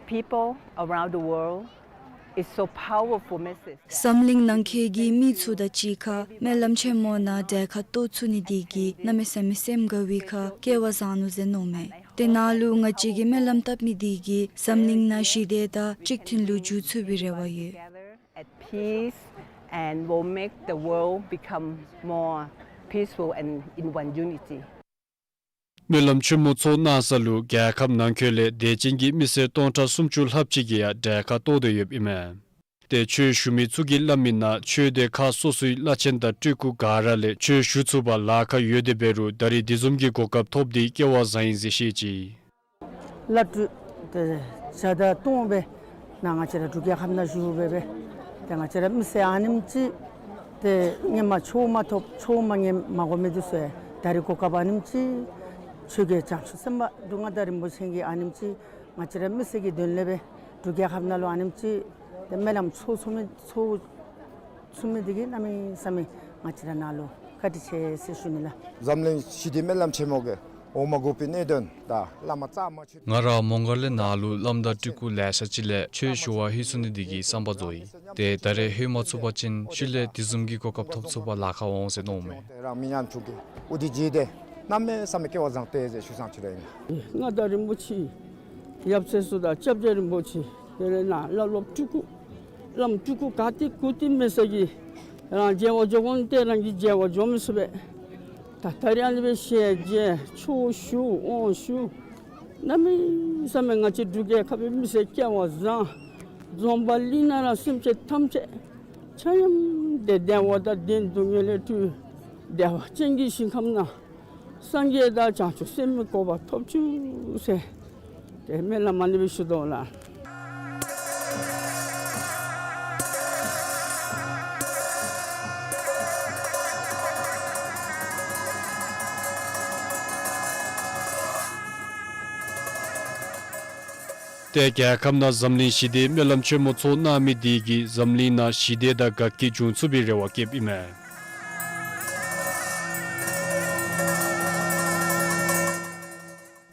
people around the world is so powerful message. འཛམ་གླིང་ནང་འཁོད་ཀྱི་མི་ཚུ་དང་གཅིག་ཁར་སྨོན་ལམ་ཆེན་མོ་ནང་གྲལ་ཁར་གཏོགས་ཚུགས་ནི་འདི་གིས་གནམ་མེད་ས་མེད་སེམས་དགའ་བའི་ཁར་སྐལ་བ་བཟང་ནུག་ཟེར་མནོཝ་མས། དེ་ནང་ལུ་ང་བཅས་ཀྱིས་སྨོན་ལམ་བཏབ་མི་འདི་གིས་འཛམ་གླིང་ནང་ཞི་བདེ་དང་གཅིག་མཐུན་ལུ་འགྱུར་ཚུགས་པའི་རེ་བ་ཡོད། At peace and will make the world become more peaceful and in one unity. སྨོན་ལམ་ཆེན་མོ་ཚོགས་གནང་ས་ལུ་རྒྱལ་ཁབ་ནང་འཁོད་ལས་དད་ཅན་གྱི་མི་སེར་སྟོང་ཕྲག་སུམ་ཅུ་ལྷགཔ་ཅིག་གིས་ཡང་གྲལ་ཁར་གཏོགས་ཏེ་ཡོདཔ་ཨིན་མས། ཏེ་ཆོས་ཞུ་མི་ཚུ་གིས་སླབ་མིའི་ནང་ཆོས་སྡེ་ཁག་སོ་སོའི་བླ་ཆེན་དང་སྤྲུལ་སྐུ་ག་ར་ལས་ཆོས་ཞུ་ཚུགས་པར་ལཱ་ཁག་ཡོད་དེ་འབད་རུང་ད་རེས་དེ་བཟུམ་གྱི་གོ་སྐབས་ཐོབ་སྟེ་སྐལ་བ་བཟང་ཡི་ཟེར་བཤད་ཅི། བླ་སྤྲུལ་ཏེ་བརྒྱ་དང་སྟོང་སྦེ་ནཱ་ང་བཅས་ར་འབྲུག་རྒྱལ་ཁབ་ནང་བཞུགས་སྦེ་སྦེ་ཏེ་ང་བཅས་ར་མི་སེར་ཨ་ནེམ་ཅིག་ཏེ་སྔོན་མ་ཆོས་མ་ཐོབ་ཆོས་མ་ཉན་མ་གོ་མི་འདི་ཚུ་ཡང་ད་རེས་གོ་སྐབས་ཨ་ནེམ་ཅིག་ཆོས་རྒྱལ་བྱང་ཆུབ་སེམས་དཔའ་འབྲུག་མངའ་བདག་རིན་པོ་ཆེ་གིས་ཨ་ནེམ་ཅིག་ང་བཅས་ར་མི་སེར་གྱི་དོན་ལས་སྦེ་འབྲུག་རྒྱལ་ཁབ་ནང་ལུ་ཨ་ནེམ་ཅིག་ཏེ་སྨོན་ལམ་ཚོགས་ཚུགས་མི་ཚོགས་ཚུགས་མི་འདི་གིས་གནམ་མེད་ས་མེད་ང་བཅས་ར་ནཱ་ལུ་བཀའ་དྲིན་ཆེ་ཟེར་ཞུ་ནི་ལགས། འཛམ་གླིང་ཞི་བདེ་སྨོན་ལམ་ཆེན་མོ་གིས་འོང་མ་དགོ་པའི་གནད་དོན་དང་བླ་མ་གཙང་མ་ཆོས། ང་ར་མོང་སྒར་ལས་ནཱ་ལུ་བླམ་དང་སྤྲུལ་སྐུ་ལེ་ཤ་ཅིག་ལས་ཆོས་ཞུ་བར་ལྷོད་ཚུགས་ནི་འདི་གི་བསམ་པ་རྫོགས་ཡི། ཏེ་ད་རེས་ལྷོད་མ་ཚུགས་པ་ཅིན་ཤུལ་ལས་དེ་བཟུམ་གྱི་གོ་སྐབས་ཐོབ་ཚུགས་པར་ལཱ་ཁག་འོང་ཟེར་མནོཝ་མས། རང་མི་ཉམ་ཆུང་གི་འོ་འདི་བརྗེད་དེ་གནམ་མེད་ས་མེད་སྐལ་བ་བཟང་སྟེ་ཟེར་ཞུ་སང་ཅི་ར་ཨིན། མངའ་བདག་རིན་པོ་ཆེ་ཡབ་སྲས་ཚུ་དང་སྐྱབས་རྗེ་རིན་པོ་ཆེ་དེ་ལས་ནཱ་བླ་སློབ་སྤྲུལ་སྐུ་བླམ་སྤྲུལ་སྐུ་ག་ཏེ་གུ་ཏེ་མེད་ས་གི་རང་མཇལ་བར་འགྱོ་དགོ་ནི་ཏེ་རང་གིས་མཇལ་བར་འགྱོ་མི་ཚུགས་པས། ད་ད་རེས་ཨ་ནི་སྦེ་ཞལ་མཇལ་ཆོས་ཞུ་དབང་ཞུ་གནམ་མེད་ས་མེད་ང་བཅས་འབྲུག་རྒྱལ་ཁབ་པའི་མི་སེར་སྐལ་བ་བཟང་འཛོམས་པ་ལུ་ནཱ་ར་སེམས་ཅན་ཐམས་ཅད་ཆ་མཉམ་དེ་བདེ་བ་དང་ལྡན་སྡུག་བསྔལ་ལས་གྲོལ་བདེ་བ་ཅན་གྱི་ཞིང་ཁམས་ནང་སངས་རྒྱས་དང་བྱང་ཆུབ་སེམས་དཔའི་གོ་འཕང་ཐོབ་བཅུག་ཟེར་ཏེ་སྨོན་ལམ་ཨ་ནི་སྦེ་ཞུ་དོ་ལགས། ཏེ་རྒྱལ་ཁབ་ནང་འཛམ་གླིང་ཞི་བདེའི་སྨོན་ལམ་ཆེན་མོ་ཚོགས་གནང་མི་འདི་གིས་འཛམ་གླིང་ནང་ཞི་བདེ་དང་དགའ་སྐྱིད་འབྱུང་ཚུགས་པའི་རེ་བ་བསྐྱེདཔ་ཨིན་མས།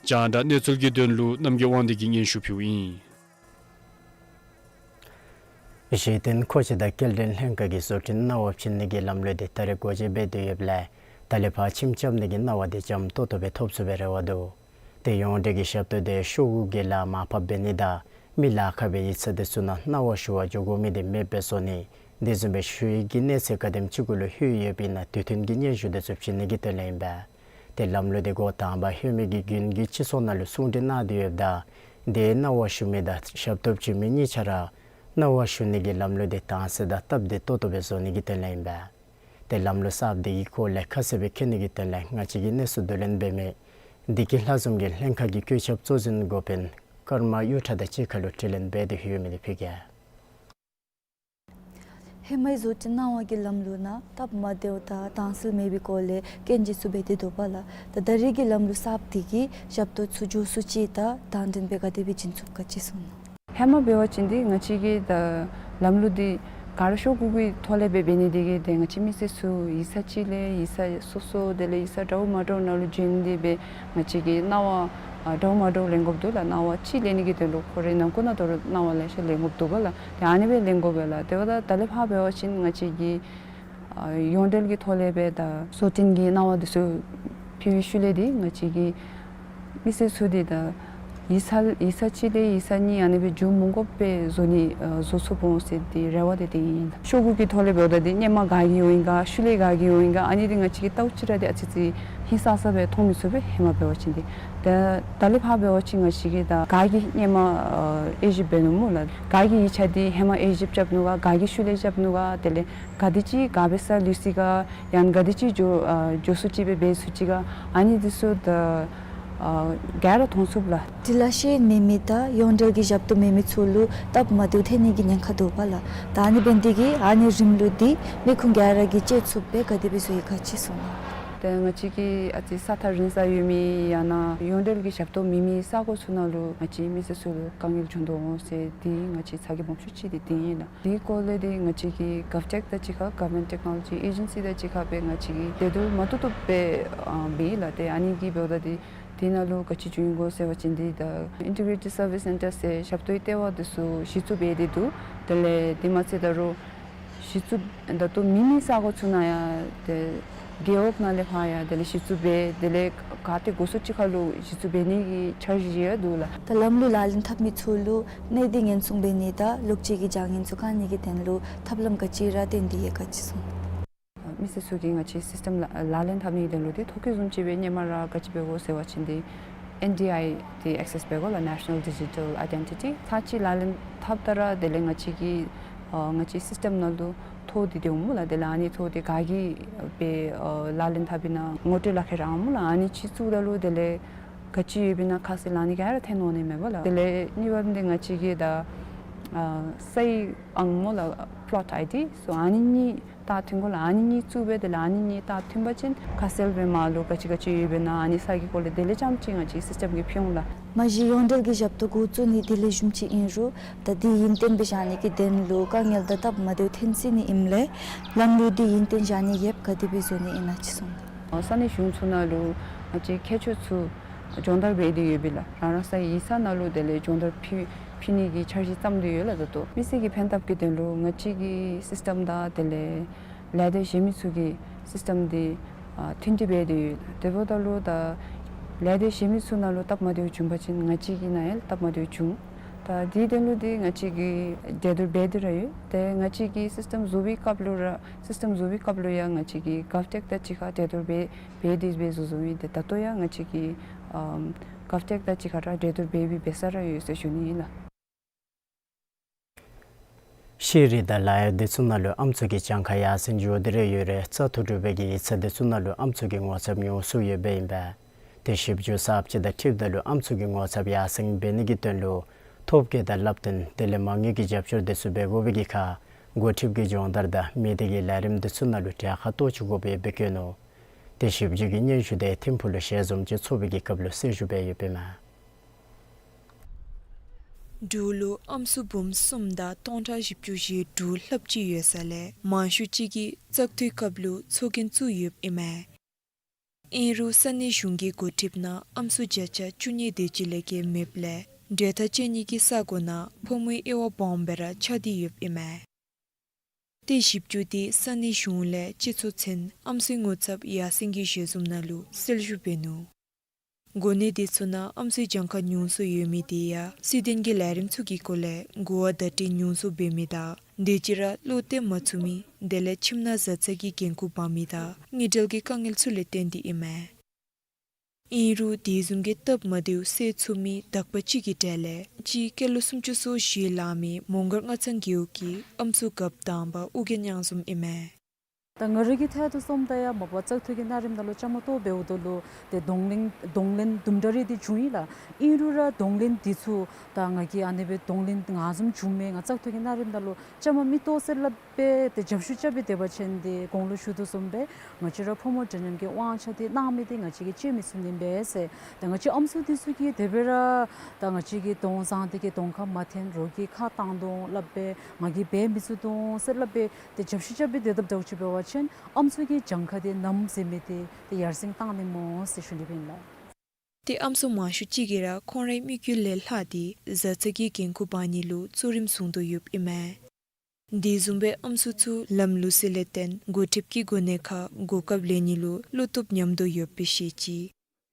རྒྱང་བསྒྲགས་གནས་ཚུལ་གྱི་དོན་ལུ་རྣམ་རྒྱལ་དབང་འདུས་ཀྱིས་སྙན་ཞུ་ཕུལཝ་ཨིན། གཞི་རྟེན་མཁོ་ཆས་དང་སྐྱེལ་འདྲེན་ལྷན་ཁག་གིས་བཟོ་སྐྲུན་གནང་བ་བྱིན་ནི་གི་ལམ་ལུགས་འདི་ད་རེས་འགོ་འབྱེད་འབད་དེ་ཡོདཔ་ལས་ད་ལས་ཕར་ཁྱིམ་རྐྱབ་ནི་གི་གནང་བ་འདི་འཇམ་ཏོག་ཏོ་སྦེ་ཐོབ་ཚུགས་པའི་རེ་བ་འདུག། ཏེ་ཡོངས་འབྲེལ་གྱི་ཞབས་ཏོག་འདི་ཤོག་གུ་གི་ལཱ་མར་ཕབ་འབད་ནི་དང་མི་ལཱ་ཁག་པའི་ཡིག་ཚང་འདི་ཚུ་ནང་གནང་བ་ཞུ་བར་འགྱོ་དགོ་མི་འདི་མེདཔ་སྦེ་བཟོ་ནི། དེ་བཟུམ་སྦེ་ཞུ་ཡིག་གི་གནས་ཚད་ག་དེམ་ཅིག་གུ་ལུ་ལྷོད་ཡོདཔ་ཨིན་ན་དུས་མཐུན་གྱི་སྙན་ཞུ་འདི་ཚུ་བྱིན་ནི་གི་དོན་ལས་ཨིན་པས། ཏེ་ལམ་ལུགས་འདི་འགོ་དང་པ་ལྷོད་མི་གི་དགུན་གྱི་སྤྱི་ཚོགས་ནང་ལུ་གསུང་གྲོས་གནང་སྟེ་ཡོདཔ་ད་དེ་གནང་བ་ཞུ་མི་དང་ཞབས་ཏོག་ཞུ་མི་གཉིས་ཆ་ར་གནང་བ་ཞུ་ནི་གི་ལམ་ལུགས་འདི་དྭངས་གསལ་དང་སྟབས་བདེ་ཏོག་ཏོ་སྦེ་བཟོ་ནི་གི་དོན་ལས་ཨིན་པས། ཏེ་ལམ་ལུགས་གསརཔ་འདི་གི་སྐོར་ལས་ཁ་གསལ་སྦེ་མཁྱེན་ནི་གི་དོན་ལས་ང་བཅས་ཀྱིས་གནས་ཚུལ་བསྡུ་ལེན་འབད་མི་བདེ་སྐྱིད་ལྷ་འཛོམས་ཀྱིས་ལྷན་ཁག་གི་བཀོད་ཁྱབ་གཙོ་འཛིན་འགོ་དཔོན་ཀརྨ་གཡུ་ཁྲ་དང་གཅིག་ཁར་ལུ་དྲི་ལན་འབད་དེ་ཡོད་མི་འདི་ཕུལ་གེ། ཧེ་མའི་བཟོ་སྐྲུན་གནང་བ་གི་ལམ་ལུགས་ནང་སྟབས་མ་བདེཝ་དང་དྭངས་གསལ་མེད་པའི་སྐོར་ལས་སྐྱོན་ཅིག་ཚུ་འབད་དེ་འདུག་པ་ལགས། ད་ད་རེས་ཀྱི་ལམ་ལུགས་གསརཔ་འདི་གིས་ཞབས་ཏོག་ཚུ་མགྱོགས་སུ་ཅིག་དང་དང་འདོན་འབད་ག་དེ་སྦེ་བྱིན་ཚུགས་ག་ཅིག་གསུང་གནང་། ཧེ་མ་འབད་བ་ཅིན་འདི་ང་བཅས་ཀྱི་ད་ལམ་ལུགས་འདི་ག་ར་ཤོག་གུ་གི་ཐོག་ལས་སྦེ་འབད་ནི་འདི་གིས་ཏེ་ང་བཅས་མི་སེར་ཚུ་ཡིག་ཚང་ཅིག་ལས་ཡིག་ཚང་སོ་སོ་དེ་ལས་ཡིག་ཚང་འདྲཝ་མ་འདྲཝ་ནང་ལུ་བྱོན་ཏེ་སྦེ་ང་བཅས་ཀྱི་གནང་བ་ ཨ་འདྲཝ་མ་འདྲཝ་ལེན་དགོཔ་འདུག་ལགས། གནང་བ་ཅིག་ལེན་ནི་གི་དོན་ལུ་ཁོ་རའི་ནང་ཁུལ་ནང་དོ་རུང་གནང་བ་ལེ་ཤ་ལེན་དགོཔ་འདུག་པ་ལགས། ཏེ་ཨ་ནི་སྦེ་ལེན་དགོ་པས་ལགས། དེ་འབདཝ་ད་ད་ལས་ཕར་འབད་བ་ཅིན་ང་བཅས་ཀྱི་ཨ་ཡོངས་འབྲེལ་གྱི་ཐོག་ལས་སྦེ་ད་བཟོ་སྐྲུན་གྱི་གནང་བ་འདི་ཚུ་ཕུལ་བའི་ཤུལ་ལས་འདི་ང་བཅས་ཀྱི་མི་སེར་ཚུ་འདི་ད་ཡིག་ཚང་ཡིག་ཚང་གཅིག་ལས་ཡིག་ཚང་གཉིས་ཨ་ནི་སྦེ་འགྱོ་མི་དགོཔ་སྦེ་བཟོ་ནི་ཨ་བཟོ་ཚུགས་འོང་ཟེར་ཏེ་རེ་བ་འདི་དེ་ཨིན་ལགས། ཤོག་གུ་གི་ཐོག་ལས་འབདཝ་ད་འདི་སྔོན་མ་ག་གི་ཡོད་ཨིན་ག་ཤུལ་ལས་ག་གི་ཡོད་ཨིན་ག་ཨ་ནི་འདི་ང་བཅས་ཀྱིས་ལྟཝ་ཅིག་ར་འདི་ཨ་ཙི་ཙི་ཧིང་སངས་ས་སྦེ་མཐོང་མི་ཚུགས་པས། ཧེ་མ་འབད་བ་ཅིན་འདི་ད་ད་ལས་ཕར་འབད་བ་ཅིན་ང་བཅས་ཀྱིས་ད་ག་གིས་སྔོན་མ་ཨ་དབྱེ་ཞིབ་འབད་ནུག་སྨོ་ལགས། ག་གི་ཡིག་ཆ་འདི་ཧེ་མ་དབྱེ་ཞིབ་རྐྱབ་ནུག་ག་ག་གིས་ཤུལ་ལས་རྐྱབ་ནུག་ག་དེ་ལས་ག་དེ་ཅིག་ག་འབད་སར་ལུས་ཅི་ག་ཡང་ག་དེ་ཅིག་མགྱོ་ཨ་མགྱོགས་སུ་ཅིག་སྦེ་འབད་ཚུགས་ཅི་ག་ཨ་ནི་འདི་ཚུ་ད་ཨ་ག་ར་མཐོང་ཚུགས་ལགས། དེ་ལས་ཤེས་མེད་མི་དང་ཡོངས་འབྲེལ་གྱི་ཞབས་ཏོག་མེད་མི་ཚུ་ལུ་སྟབས་མ་བདེཝ་ཐོན་ནི་གི་ཉེན་ཁ་འདུག་པ་ལགས། ད་ཨ་ནི་འབད་ནི་དེ་གིས་ཨ་ནི་རིམ་ལུགས་འདི་མི་ཁུངས་ག་ར་གིས་ཤེས་ཚུགསཔ་སྦེ་ག་དེ་སྦེ་བཟོ་ཡི་ག་ཅིག་གསུངས་གནང་། ཏེ་ང་བཅས་ཀྱི་ཨ་ཙི་ས་ཐག་རིང་ས་ཡོད་མི་ཡང་ན་ཡོངས་འབྲེལ་གྱི་ཞབས་ཏོག་མེད་མི་ས་གོ་ཚུ་ནང་ལུ་ང་བཅས་མི་སེར་ཚུ་ལུ་དཀའ་ངལ་འབྱུང་དོ་འོང་ཟེར་འདི་ང་བཅས་ཚ་གྱང་སྦོམ་ཤོས་ཅིག་འདི་འདི་ཨིན་ལགས། དེའི་སྐོར་ལས་འདི་ང་བཅས་ཀྱི་GovTech དང་གཅིག་ཁར་Government Technology Agency དང་གཅིག་ཁར་སྦེ་ང་བཅས་ཀྱིས་འབྲེལ་བསྟུན་མ་ཐུབ་ཐུབ་སྦེ་ཨ་འབད་ཡི་ལགས། ཏེ་ཨ་ནི་གིས་འབདཝ་ད་འདི་དེ་ནང་ལུ་ག་ཅི་བྱུང་ཡི་གོ་ཟེར་བ་ཅིན་འདི་ད་Integrated Service Center ཟེར་ཞབས་ཏོག་གི་ལྟེ་བ་འདི་ཚུ་གཞི་བཙུགས་འབད་དེ་འདུག། དེ་ལས་དེ་མ་ཚད་ད་རུང་གཞི་བཙུགས་ད་ལྟོ་མེད་མི་ས་གོ་ཚུ་ནང་ཡང་ཏེ་རྒེད་འོག་ནང་ལས་ཕར་ཡང་དེ་ལས་གཞི་བཙུགས་འབད་དེ་ལས་ག་ཏེ་དགོ་ས་ཅིག་ཁར་ལུ་གཞི་བཙུགས་འབད་ནི་གི་འཆར་གཞི་ཡང་འདུག་ལགས། ད་ལམ་ལུགས་ལག་ལེན་འཐབ་མི་ཚུ་ལུ་གནས་སྡུད་ཉེན་སྲུང་འབད་ནི་དང་གློག་ཆས་ཀྱི་བྱང་ཉེས་ཚུ་བཀག་ནི་གི་དོན་ལུ་ཐབས་ལམ་ག་ཅི་ར་བཏོན་ཏེ་ཡོད་ག་ཅིག་གསུངས། མི་སེར་ཚུ་གིས་ང་བཅས་སིསི་ཊམ་ལག་ལག་ལེན་འཐབ་ནི་གི་དོན་ལུ་འདི་ཐོ་བཀོད་བཟུམ་ཅིག་སྦེ་སྔོན་མ་ར་ག་ཅི་འབད་དགོ་ཟེར་བ་ཅིན་འདི་ཨེན་ཌི་ཨའི་འདི་ཨེག་སེསི་འབད་དགོ་ལགས། National Digital Identity ཚར་གཅིག་ལག་ལེན་འཐབ་ད་ར་དེ་ལས་ང་བཅས་ཀྱི་ཨ་ང་བཅས་སིསི་ཊམ་ནང་ལུ་ཐོ་འདི་སྡོདཔ་སྨོ་ལགས། དེ་ལས་ཨ་ནི་ཐོ་འདི་ག་གིས་སྦེ་ཨ་ལག་ལེན་འཐབ་ཨིན་ན་ངོ་སྤྲོད་ལག་ཁྱེར་ར་ཨིན་སྨོ་ལགས། ཨ་ནི་ཅིག་བཙུགས་ད་ལུ་དེ་ལས་ག་ཅི་ཡོདཔ་ཨིན་ན་ཁ་གསལ་ཨ་ནི་ག་ར་ཐོན་འོང་ནི་མས་པ་ལགས། དེ་ལས་གཉིས་པ་འདི་ང་བཅས་ཀྱི་ད་ཨ་ས་ཡི་ཨང་སྨོ་ལགས། Plot ID སོ་ཨ་ནི་གཉིས་ད་ཐོན་དགོ་ལགས། ཨ་ནི་གཉིས་བཙུགས་སྦེ་དེ་ལས་ཨ་ནི་གཉིས་ད་ཐོན་པ་ཅིན་ཁ་གསལ་སྦེ་མར་ལུ་ག་ཅི་ག་ཅི་ཡོདཔ་ཨིན་ན་ཨ་ནི་ས་གི་སྐོར་ལས་དེ་ལས་རྐྱངམ་ཅིག་ང་བཅས་སིསི་ཊམ་གྱིས་ཕུལ་འོང་ལགས། མ་གཞི་ཡོངས་འབྲེལ་གྱི་ཞབས་ཏོག་འགོ་བཙུགས་ནི་དེ་ལེགས་ཤོམ་ཅིག་ཨིན་རུང་ད་དེ་ཡུན་བརྟན་སྦེ་བཞག་ནི་གི་དོན་ལུ་དཀའ་ངལ་དང་སྟབས་མ་བདེཝ་ཐོན་སྲིད་ནི་ཨིནམ་ལས་ལམ་ལུགས་འདི་ཡུན་བརྟན་བཞག་ནི་ཡོདཔ་ག་དེ་སྦེ་བཟོ་ནི་ཨིན་ན་ཅིག་གསུངས། ཨ་ས་གནས་གཞུང་ཚུ་ནང་ལུ་ང་བཅས་མཁས་མཆོག་ཚུ་སྦྱོང་བརྡར་འབད་དེ་ཡོད་པས་ལགས། རང་རང་སོའི་ཡིག་ཚང་ནང་ལུ་དེ་ལས་སྦྱོང་བརྡར་ཕུལ་ཕུལ་ནི་གི་འཆར་གཞི་བརྩམས་ཏེ་ཡོད་ལགས། ད་ལྟོ་མི་སེར་གྱི་ཕན་ཐབས་ཀྱི་དོན་ལུ་ང་བཅས་ཀྱི་སིསི་ཊམ་དང་དེ་ལས་ལས་སྡེ་གཞན་མི་ཚུ་གི་སིསི་ཊམ་འདི་ཨ་མཐུན་སྒྲིག་འབད་དེ་ཡོད། དེ་འབདཝ་ད་ལུ་ད་ལས་སྡེ་གཞན་མི་ཚུ་ནང་ལུ་སྟབས་མ་བདེཝ་བྱུང་པ་ཅིན་ང་བཅས་ཀྱི་ནང་ཡང་སྟབས་མ་བདེཝ་བྱུང་། ད་དེའི་དོན་ལུ་འདི་ང་བཅས་ཀྱིས་གྲོས་བསྡུར་འབད་དེ་ར་ཡོད། ཏེ་ང་བཅས་ཀྱིས་སིསི་ཊམ་བཟོ་བའི་སྐབས་ལུ་ར་སིསི་ཊམ་བཟོ་བའི་སྐབས་ལུ་ཡང་ང་བཅས་ཀྱིས་གོབ་ཊེཀ་དང་གཅིག་ཁར་གྲོས་བསྡུར་འབད་འབད་དེ་སྦེ་བཟོ་བཟོཝ་ཨིན། ཏེ་ད་ལྟོ་ཡང་ང་བཅས་ཀྱིས་ཨམ་གོབ་ཊེཀ་དང་གཅིག་ཁར་ར་གྲོས་བསྡུར་འབད་འབད་འབད་ས་ར་ཡོད་ཟེར་ཞུ་ནི་ཨིན་ལགས། ཤེས་རིག་དང་ལཱ་གཡོག་སྡེ་ཚུ་ནང་ལུ་ཨམ་སྲུ་གི་གྱངས་ཁ་ཡར་སེང་འགྱོ་སྟེ་ར་ཡོད་རུང་བཙག་འཐུ་གྲུབ་པའི་གི་ཡིག་ཚང་སྡེ་ཚུ་ནང་ལུ་ཨམ་སྲུ་གི་ངོ་ཚབ་ཉུང་སུ་ཡོདཔ་ཨིན་པས། ཏེ་ཞིབ་འཇུག་གསརཔ་ཅིག་དང་འཁྲིལཝ་ད་ལུ་ཨམ་སྲུ་གི་ངོ་ཚབ་ཡར་སེང་འབད་ནི་གི་དོན་ལུ་ཐོབ་སྐལ་དང་བསླབ་སྟོན་དེ་ལས་མ་དངུལ་གྱི་རྒྱབ་སྐྱོར་དེ་ཚུ་འབད་དགོ་པའི་གི་ཁར་འགོ་ཁྲིདཔ་གི་སྦྱོང་བརྡར་དང་མི་སྡེ་གི་ལས་རིམ་དེ་ཚུ་ནང་ལུ་གྲལ་ཁར་གཏོགས་བཅུག་དགོ་པའི་སྦེ་བཀོད་ནུག། ཏེ་ཞིབ་འཇུག་གི་སྙན་ཞུ་དེ་ཐིམ་ཕུག་ལུ་ཞལ་འཛོམས་ཅིག་ཚོགས་པའི་གི་སྐབས་ལུ་གསལ་ཞུ་འབད་ཡོདཔ་ཨིན་མས། འབྲུག་ལུ་ཨམ་སྲུ་འབུམ་གསུམ་དང་སྟོང་ཕྲག་བཞི་བཅུ་ཞེ་དྲུག་ལྷགཔ་ཅིག་ཡོད་ས་ལས་མང་ཤོས་ཅིག་གིས་བཙག་འཐུའི་སྐབས་ལུ་ཚོགས་རྒྱན་བཙུགས་ཡོདཔ་ཨིན་མས། ཨིན་རུང་ས་གནས་གཞུང་གི་འགོ་ཁྲིདཔ་ནང་ཨམ་སྲུ་བརྒྱ་ཆ་བཅུ་གཉིས་དེ་ཅིག་ལས་བརྒལ་མེདཔ་ལས་གྲལ་མཐའ་བཅད་ནི་གི་ས་གོ་ནང་ཕོ་མོའི་དབྱེ་བ་སྦོམ་སྦེ་ར་ཆགས་ཏེ་ཡོདཔ་ཨིན་མས། ཏེ་ཞིབ་འཇུག་དེ་ས་གནས་གཞུང་ལས་སྤྱི་ཚོགས་ཚན་ཨམ་སྲུའི་ངོ་ཚབ་ཡར་སེང་གི་ཞལ་འཛོམས་ནང་ལུ་གསལ་ཞུ་འབད་ནུག། གོ་གནས་དེ་ཚུ་ནང་ཨམ་སྲུའི་གྱངས་ཁ་ཉུང་སུ་ཡོད་མི་དེ་ཡང་སྲིད་དོན་གྱི་ལས་རིམ་ཚུ་གི་སྐོར་ལས་གོ་བ་བརྡ་སྤྲོད་ཉུང་སུ་འབད་མི་དང་དེ་ཅིག་ར་བློ་གཏད་མ་ཚུགས་མི་དེ་ལས་ཁྱིམ་ནང་བཟའ་ཚང་གི་འགན་ཁུར་འབག་མི་དང་དངུལ་འབྲེལ་གྱི་དཀའ་ངལ་ཚུ་ལས་བརྟེན་ཏེ་ཨིན་མས། ཨིན་རུང་དེ་བཟུམ་གྱི་སྟབས་མ་བདེཝ་སེལ་ཚུགས་མི་དག་པ་ཅིག་གི་གྲས་ལས་གཅིག་སྐྱེས་ལོ་སུམ་ཅུ་སོ་བཞི་ལང་མི་མོང་སྒར་སྔ་ཚང་རྒེད་འོག་གི་ཨམ་སྲུ་རྒཔོ་དང་པ་ཨོ་རྒྱན་གཡང་འཛོམས་ཨིན་མས། ད་ང་རའི་གི་ཐད་དུ་སོངམ་ད་ཡང་མ་པ་བཙག་འཐུ་གི་གནའ་རིམ་ནང་ལུ་བཅའ་མར་གཏོགས་འབདཝ་ད་ལུ་ཏེ་གདོང་ལེན་གདོང་ལེན་དུམ་གྲ་རེ་འདི་བྱུང་ཡི་ལགས། ཨིན་རུང་ར་གདོང་ལེན་འདི་ཚུ་ད་ང་གིས་ཨ་ནི་སྦེ་གདོང་ལེན་ང་བཟུམ་བྱུང་མས། ང་བཙག་འཐུ་གི་གནའ་རིམ་ནང་ལུ་བཅའ་མར་མི་གཏོགས་ཟེར་སླབ་སྦེ་ཏེ་རྒྱབ་བཤུད་རྐྱབ་སྦེ་སྡོད་པ་ཅིན་ཏེ་གོང་ལུ་ཞུ་དོ་བཟུམ་སྦེ་ང་བཅས་ར་ཕོ་མོ་འདྲ་མཉམ་གྱི་དབང་ཆ་འདི་གནང་མི་འདི་ང་བཅས་ཀྱིས་སྤྱོད་མི་ཚུགས་ནི་ཨིན་པས་ཟེར། ད་ང་བཅས་ཨམ་སྲུ་འདི་ཚུ་གིས་དེ་སྦེ་ར་ད་ང་བཅས་ཀྱི་གདོང་བཟང་འདི་གིས་གདོང་ཁར་མ་འཐོན་རོགས་ཀྱིས་ཁ་བཏང་དོ་སླབ་སྦེ་ང་གིས་འབད་མི་ཚུགས་དོ་ཟེར་སླབ་སྦེ་ཏེ་རྒྱབ་བཤུད་རྐྱབ་སྦེ་སྡོད་དཔ་འདྲཝ་ཅིག་འབད་བ་ཅིན་ཨམ་སྲུ་གི་གྱངས་ཁ་འདི་ནམ་ཟེར་མི་འདི་ཏེ་ཡར་སེང་བཏང་ནི་སྨོ་ཟེར་ཞུ་ནི་ཨིན་ལགས། ཏེ་ཨམ་སྲུ་མང་ཤོས་ཅིག་གིས་ར་ཁོང་རའི་དམིགས་ཡུལ་ལས་ལྷག་སྟེ་བཟའ་ཚང་གི་འགན་ཁུར་འབག་ནི་ལུ་གཙོ་རིམ་བཟུང་དོ་ཡོདཔ་ཨིན་མས། དེ་བཟུམ་སྦེ་ཨམ་སྲུ་ཚུ་ལམ་ལུགས་སྲོལ་ལས་བརྟེན་འགོ་ཁྲིདཔ་གི་གོ་གནས་ཁར་གོ་སྐབས་ལེན་ནི་ལུ་བློ་སྟོབས་ཉམས་དོ་ཡོདཔ་སྦེ་བཤད་ཅི།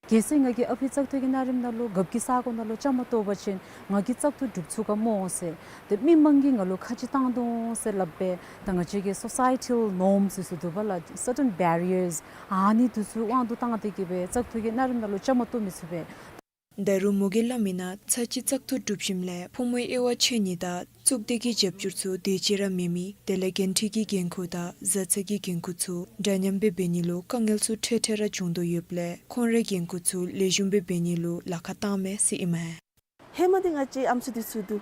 གལ་སྲིད་ང་གིས་ཨ་ཕི་བཙག་འཐུ་གི་གནའ་རིམ་ནང་ལུ་རྒཔོ་གི་ས་གོ་ནང་ལུ་བཅའ་མར་གཏོགས་པ་ཅིན་ང་གིས་བཙག་འཐུ་གྲུབ་ཚུགས་ག་སྨོ་ཟེར། ཏེ་མི་མང་གིས་ང་ལུ་ཁ་འཕྱལ་བཏང་དོ་འོང་ཟེར་སླབ་སྦེ་ད་ང་བཅས་ཀྱི་སོ་སའི་ཊཱལ་ནོརམསི་ཟེར་ཚུ་འདུག་པ་ལགས། སར་ཊེན་བེ་རི་ཡརསི་ཨ་ནི་འདི་ཚུ་དབང་དུ་བཏང་སྟེ་གིས་སྦེ་བཙག་འཐུ་གི་གནའ་རིམ་ནང་ལུ་བཅའ་མར་གཏོགས་མི་ཚུགས་པས། ད་རུང་མོ་གིས་སླབ་མིའི་ནང་ཚར་གཅིག་བཙག་འཐུ་གྲུབ་ཞིནམ་ལས་ཕོ་མོའི་དབྱེ་བ་ཕྱེ་ནི་དང་གཙུག་སྡེ་གི་རྒྱབ་སྐྱོར་ཚུ་དེ་ཅིག་ར་མེད་མི་དེ་ལས་འགན་འཁྲི་གི་འགན་ཁུར་དང་བཟའ་ཚང་གི་འགན་ཁུར་ཚུ་འདྲ་མཉམ་སྦེ་འབད་ནི་ལུ་དཀའ་ངལ་ཚུ་འཕྲལ་འཕྲལ་ར་བྱུང་དོ་ཡོདཔ་ལས་ཁོང་རའི་འགན་ཁུར་ཚུ་ལེགས་ཤོམ་སྦེ་འབད་ནི་ལུ་ལཱ་ཁག་བཏངམ་མས་ཟེར་ཨིན་མས། ཧེ་མ་འདི་ང་བཅས་ཨམ་སྲུ་འདི་ཚུ་འདུག།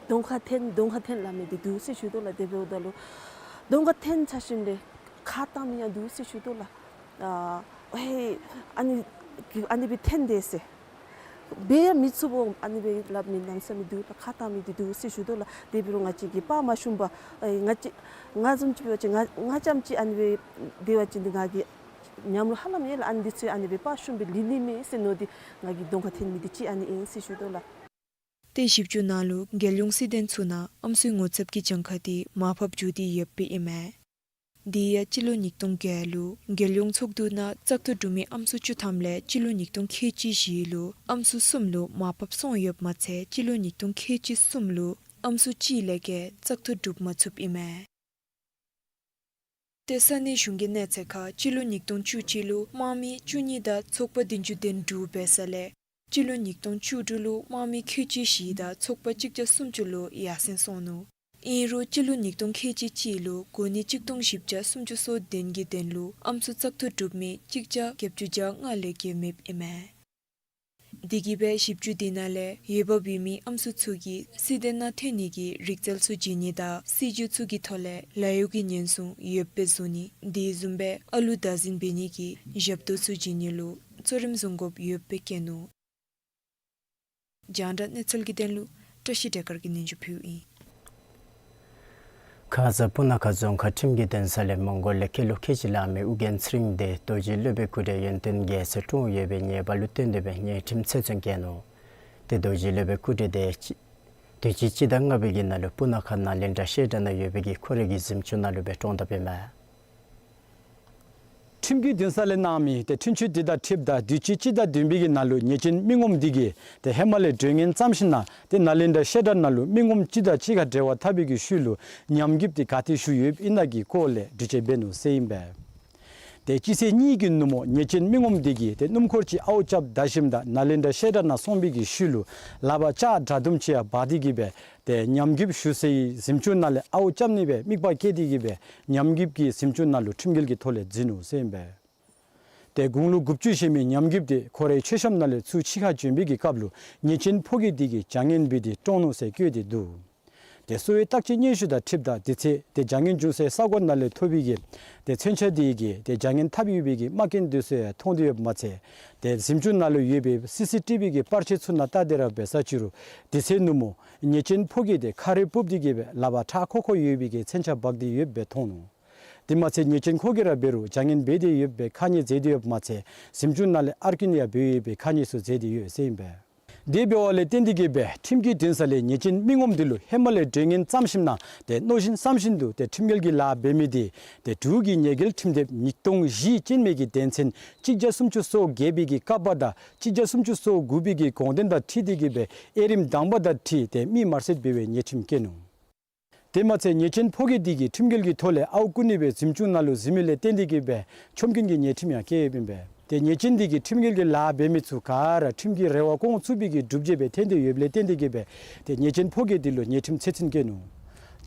གདོང་ཁར་འཐོན་གདོང་ཁར་འཐོན་སླབ་མི་འདི་འདུག་ཟེར་ཞུ་དོ་ལགས། དེ་འབདཝ་ད་ལུ་གདོང་ཁར་འཐོན་ཚར་ཞིནམ་ལས་ཁ་བཏང་མི་ཡང་འདུག་ཟེར་ཞུ་དོ་ལགས། ཨ་ཧེ་ཨ་ནི་ཨ་ནི་སྦེ་འཐོན་དེས་ཟེར། འབད་ཡང་མི་ཚུགས་པས། ཨ་ནི་སྦེ་སླབ་མི་གནམ་མེད་ས་མེད་འདུག་ལགས། ཁ་བཏང་མི་འདི་འདུག་ཟེར་ཞུ་དོ་ལགས། དེ་འབད་རུང་ང་བཅས་ཀྱིས་དཔའ་མ་ཞུམ་པར་ཨེ་ང་བཅས་ང་བཟུམ་ཅིག་འབད་བ་ཅིན་ང་ང་རྐྱངམ་ཅིག་ཨ་ནི་སྦེ་སྡོད་པ་ཅིན་འདི་ང་གིས་ཉམས་ལུ་ཧ་ལམ་ཡོད་ལགས། ཨ་ནི་འདི་ཚུ་ཨ་ནི་སྦེ་དཔའ་ཞུམ་སྦེ་ལུས་ནི་མས་ཟེར་མནོ་སྟེ་ང་གིས་གདོང་ཁར་འཐོན་མི་འདི་ཅིག་ཨ་ནི་ཨིན་ཟེར་ཞུ་དོ་ལགས། ཏེ་ཞིབ་འཚོལ་ནང་ལུ་རྒྱལ་ཡོངས་སྲིད་དོན་ཚོགས་ནང་ཨམ་སྲུའི་ངོ་ཚབ་ཀྱི་གྱངས་ཁ་འདི་མར་ཕབ་འགྱོ་སྟེ་ཡོདཔ་ཨིན་མས། དེ་ཡང་སྤྱི་ལོ་ཉིས་སྟོང་བརྒྱད་ལུ་རྒྱལ་ཡོངས་ཚོགས་འདུ་ནང་བཙག་འཐུ་གྲུབ་མི་ཨམ་སྲུ་བཅུ་ཐམ་ལས་སྤྱི་ལོ་ཉིས་སྟོང་ཁལ་གཅིག་བཞི་ལུ་ཨམ་སྲུ་གསུམ་ལུ་མར་ཕབ་སོང་ཡོདཔ་མ་ཚད་སྤྱི་ལོ་ཉིས་སྟོང་ཁལ་གཅིག་གསུམ་ལུ་ཨམ་སྲུ་གཅིག་ལས་བརྒལ་བཙག་འཐུ་གྲུབ་མ་ཚུགསཔ་ཨིན་མས། ཏེ་ས་གནས་གཞུང་གི་གནས་ཚད་ཁར་སྤྱི་ལོ་ཉིས་སྟོང་བཅུ་གཅིག་ལུ་དམངས་མི་བཅུ་གཉིས་དང་ཚོགས་པ་བདུན་ཅུ་དོན་དྲུག་འབད་ས་ལས་སྤྱི་ལོ་ཉིས་སྟོང་བཅུ་དྲུག་ལུ་དམངས་མི་ཁལ་གཅིག་བཞི་དང་ཚོགས་པ་གཅིག་བརྒྱ་སུམ་ཅུ་ལུ་ཡར་སེང་སོང་ནུག། ཨིན་རུང་སྤྱི་ལོ་ཉིས་སྟོང་ཁལ་གཅིག་གཅིག་ལུ་གོ་གནས་གཅིག་སྟོང་བཞི་བརྒྱ་སུམ་ཅུ་སོ་བདུན་གྱི་དོན་ལུ་ཨམ་སྲུ་བཙག་འཐུ་གྲུབ་མི་གཅིག་བརྒྱ་བརྒྱད་ཅུ་གྱ་ལྔ་ལས་བརྒལ་མེདཔ་ཨིན་མས། དེ་གིས་སྦེ་ཞིབ་འཚོལ་འདི་ནང་ལས་འོས་འབབ་ཡོད་མི་ཨམ་སྲུ་ཚུ་གིས་སྲིད་དོན་ནང་འཐོན་ནི་གི་རིག་རྩལ་ཚུ་བྱིན་ནི་དང་སྲིད་བྱུས་ཚུ་གི་ཐོག་ལས་ལཱ་གཡོག་གི་ཉེན་སྲུང་ཡོདཔ་སྦེ་བཟོ་ནི་དེ་བཟུམ་སྦེ་ཨ་ལུ་བདག་འཛིན་འབད་ནི་གི་ཞབས་ཏོག་ཚུ་བྱིན་ནི་ལུ་གཙོ་རིམ་བཟུང་དགོཔ་ཡོདཔ་སྦེ་བཀོད་ནུག། རྒྱང་བསྒྲགས་གནས་ཚུལ་གྱི་དོན་ལུ་བཀྲ་ཤིས་བདེ་དཀར་གྱིས་སྙན་ཞུ་ཕུལཝ་ཨིན། ཁ་ཙ་སྤུ་ན་ཁ་རྫོང་ཁག་ཁྲིམས་ཀྱི་འདུན་ས་ལས་མོང་གོལ་ལས་སྐྱེས་ལོ་ཁལ་གཅིག་ལང་མི་ཨུ་རྒྱན་ཚེ་རིང་དེ་རྡོ་རྗེ་སློབ་དཔོན་སྐུ་བགྲེས་ཡོན་ཏན་རྒྱལ་མཚན་བཀྲོངས་ཡོད་པའི་ཉེས་པ་ལུ་བརྟེན་ཏེ་སྦེ་ཉེས་ཁྲིམས་ཚེ་བཙོན་བཀལ་ནུག། ཏེ་རྡོ་རྗེ་སློབ་དཔོན་སྐུ་བགྲེས་དེ་ཅི་དུས་ཅི་སྤྱི་ཟླ་ལྔ་པའི་གི་ནང་ལུ་སྤུ་ན་ཁ་ནཱ་ལེནྡྲ་བཤད་གྲྭ་ནང་ཡོད་པའི་གི་ཁོ་རའི་གི་གཟིམ་ཅུང་ནང་ལུ་སྦེ་བཀྲོངས་དཔ་ཨིན་མས། ཁྲིམས་ཀྱི་འདུན་ས་ལས་གནང་མི་ཏེ་འཁྲུན་ཆོད་འདི་དང་འཁྲིལཝ་ད་དུས་ཅི་སྤྱི་ཟླ་བདུན་པའི་གི་ནང་ལུ་ཉེས་ཅན་མི་ངོམ་འདི་གིས་ཏེ་ཧེ་མ་ལས་གྲོས་ངན་བརྩམས་ཞིནམ་ལས་ཏེ་ནཱ་ལེནྡྲ་བཤད་གྲྭ་ནང་ལུ་མི་ངོམ་སྤྱི་དང་གཅིག་ཁར་འབྲེལ་བ་འཐབ་པའི་གི་ཤུལ་ལུ་ཉམས་རྒུདཔ་འདི་ག་ཏེ་ཞུགས་ཡོདཔ་ཨིན་ན་གི་སྐོར་ལས་འདྲི་དཔྱད་འབད་ནུག་ཟེར་ཨིན་པས། ཏེ་སྤྱི་ཚེས་གཉིས་ཀྱི་ནུབ་མོ་ཉེས་ཅན་མི་ངོམ་འདི་གིས་ཏེ་སྣུམ་འཁོར་ཅིག་ཨརཝ་རྐྱབ་ད་ཞིནམ་ད་ནཱ་ལེནྡྲ་བཤད་གྲྭ་ནང་སོང་བའི་གི་ཤུལ་ལུ་ལག་པར་ལྕགས་དྲག་དུམ་ཅིག་ཡང་འབག་སྟེ་གིས་སྦེ་ཏེ་ཉམས་རྒུདཔ་ཞུགས་སའི་གཟིམ་ཅུང་ནང་ལས་ཨརཝ་རྐྱབ་ནི་སྦེ་དམིགས་པ་བསྐྱེད་དེ་གིས་སྦེ་ཉམས་རྒུདཔ་གིས་གཟིམ་ཅུང་ནང་ལུ་ཁྲིམས་འགལ་གྱི་ཐོག་ལས་འཛིན་ནུག་ཟེར་ཨིན་པས། ཏེ་དགུང་ལོ་དགུ་བཅུ་བཞེས་མི་ཉམས་རྒུདཔ་དེ་ཁོ་རའི་མཆོད་བཤམ་ནང་ལས་ཚུར་ཕྱི་ཁར་བྱོན་པའི་གི་སྐབས་ལུ་ཉེས་ཅན་ཕོ་སྐྱེས་དེ་གིས་བྱ་ངན་འབད་དེ་བཀྲོངས་ནུག་ཟེར་བཀོད་དེ་འདུག། ཏེ་གསོ་བའི་བརྟག་དཔྱད་སྙན་ཞུ་དང་འཁྲིལཝ་ད་དེ་ཚེ་ཏེ་བྱ་ངན་བྱུང་སའི་ས་གོ་ནང་ལས་ཐོབ་པའི་གི་ཏེ་མཚོན་ཆ་དེ་གིས་ཏེ་བྱ་ངན་འཐབ་ཡོད་པའི་གི་རྨ་སྐྱོན་དེ་ཚུ་ཡང་མཐོང་དོ་ཡོདཔ་མ་ཚད་ཏེ་གཟིམ་ཅུང་ནང་ལུ་ཡོད་པའི་སི་སི་ཊི་བི་གི་པར་ཆས་ཚུ་ནང་བལྟ་སྟེ་ར་འབད་ས་ཅིག་རུང་དེ་ཚེ་ནུབ་མོ་ཉེས་ཅན་ཕོ་སྐྱེས་དེ་ཁ་རས་སྤུབས་ཏེ་གིས་སྦེ་ལག་པར་ཁྲག་ཁོག་ཁོག་ཡོད་པའི་གི་མཚོན་ཆ་འབག་སྟེ་ཡོདཔ་སྦེ་མཐོང་ནུག། དེ་མ་ཚད་ཉེས་ཅན་ཁོ་གིས་ར་འབད་རུང་བྱ་ངན་འབད་དེ་ཡོད་པའི་ཁ་ཉེས་མཛད་དེ་ཡོདཔ་མ་ཚད་གཟིམ་ཅུང་ནང་ལས་ཨར་ཀིན་ཡང་འབག་ཡོད་པའི་ཁ་ཉེས་ཚུ་མཛད་དེ་ཡོད་ཟེར་ཨིན་པས། དེ་འབདཝ་ལས་བརྟེན་ཏེ་གིས་སྦེ་ཁྲིམས་ཀྱི་འདུན་ས་ལས་ཉེས་ཅན་མི་ངོམ་འདི་ལུ་ཧེ་མ་ལས་གྲོས་ངན་བརྩམས་ཞིནམ་ལས་ཏེ་མནོ་བཞིན་བསམ་བཞིན་དུ་ཏེ་ཁྲིམས་འགལ་གྱི་ལཱ་འབད་མི་དེ་ཏེ་འབྲུག་གི་ཉེས་འགེལ་ཁྲིམས་དེབ་ཉིས་སྟོང་བཞི་ཅན་མའི་གི་དོན་ཚན་གཅིག་བརྒྱ་སུམ་ཅུ་སོ་བརྒྱད་པའི་གི་ཀ་པ་དང་གཅིག་བརྒྱ་སུམ་ཅུ་སོ་དགུ་པའི་གི་དགོངས་དོན་དང་འཁྲིལ་ཏེ་གིས་སྦེ་དབྱེ་རིམ་དང་པ་དང་འཁྲིལ་ཏེ་མི་དམར་བསད་འབད་བའི་ཉེས་ཁྲིམས་བཀལ་ནུག། དེ་མ་ཚད་ཉེས་ཅན་ཕོ་སྐྱེས་དེ་གིས་ཁྲིམས་འགལ་གྱི་ཐོག་ལས་ཨརཝ་རྐུ་ནི་སྦེ་གཟིམ་ཅུང་ནང་ལུ་གཟིམ་མི་ལས་བརྟེན་ཏེ་གིས་སྦེ་ཆོམ་རྐུན་གྱི་ཉེས་ཁྲིམས་ཡང་བཀལ་ཡོདཔ་ཨིན་པས། ཏེ་ཉེས་ཅན་དེ་གིས་ཁྲིམས་འགལ་གྱི་ལཱ་འབད་མི་ཚུ་ག་ར་ཁྲིམས་ཀྱི་རེ་བ་སྐོང་ཚུགས་པའི་གི་སྒྲུབ་བྱེད་སྦེ་ཐོན་ཏེ་ཡོདཔ་ལས་བརྟེན་ཏེ་གིས་སྦེ་ཏེ་ཉེས་ཅན་ཕོ་སྐྱེས་དེ་ལུ་ཉེས་ཁྲིམས་ཚེ་བཙོན་བཀལ་ནུག།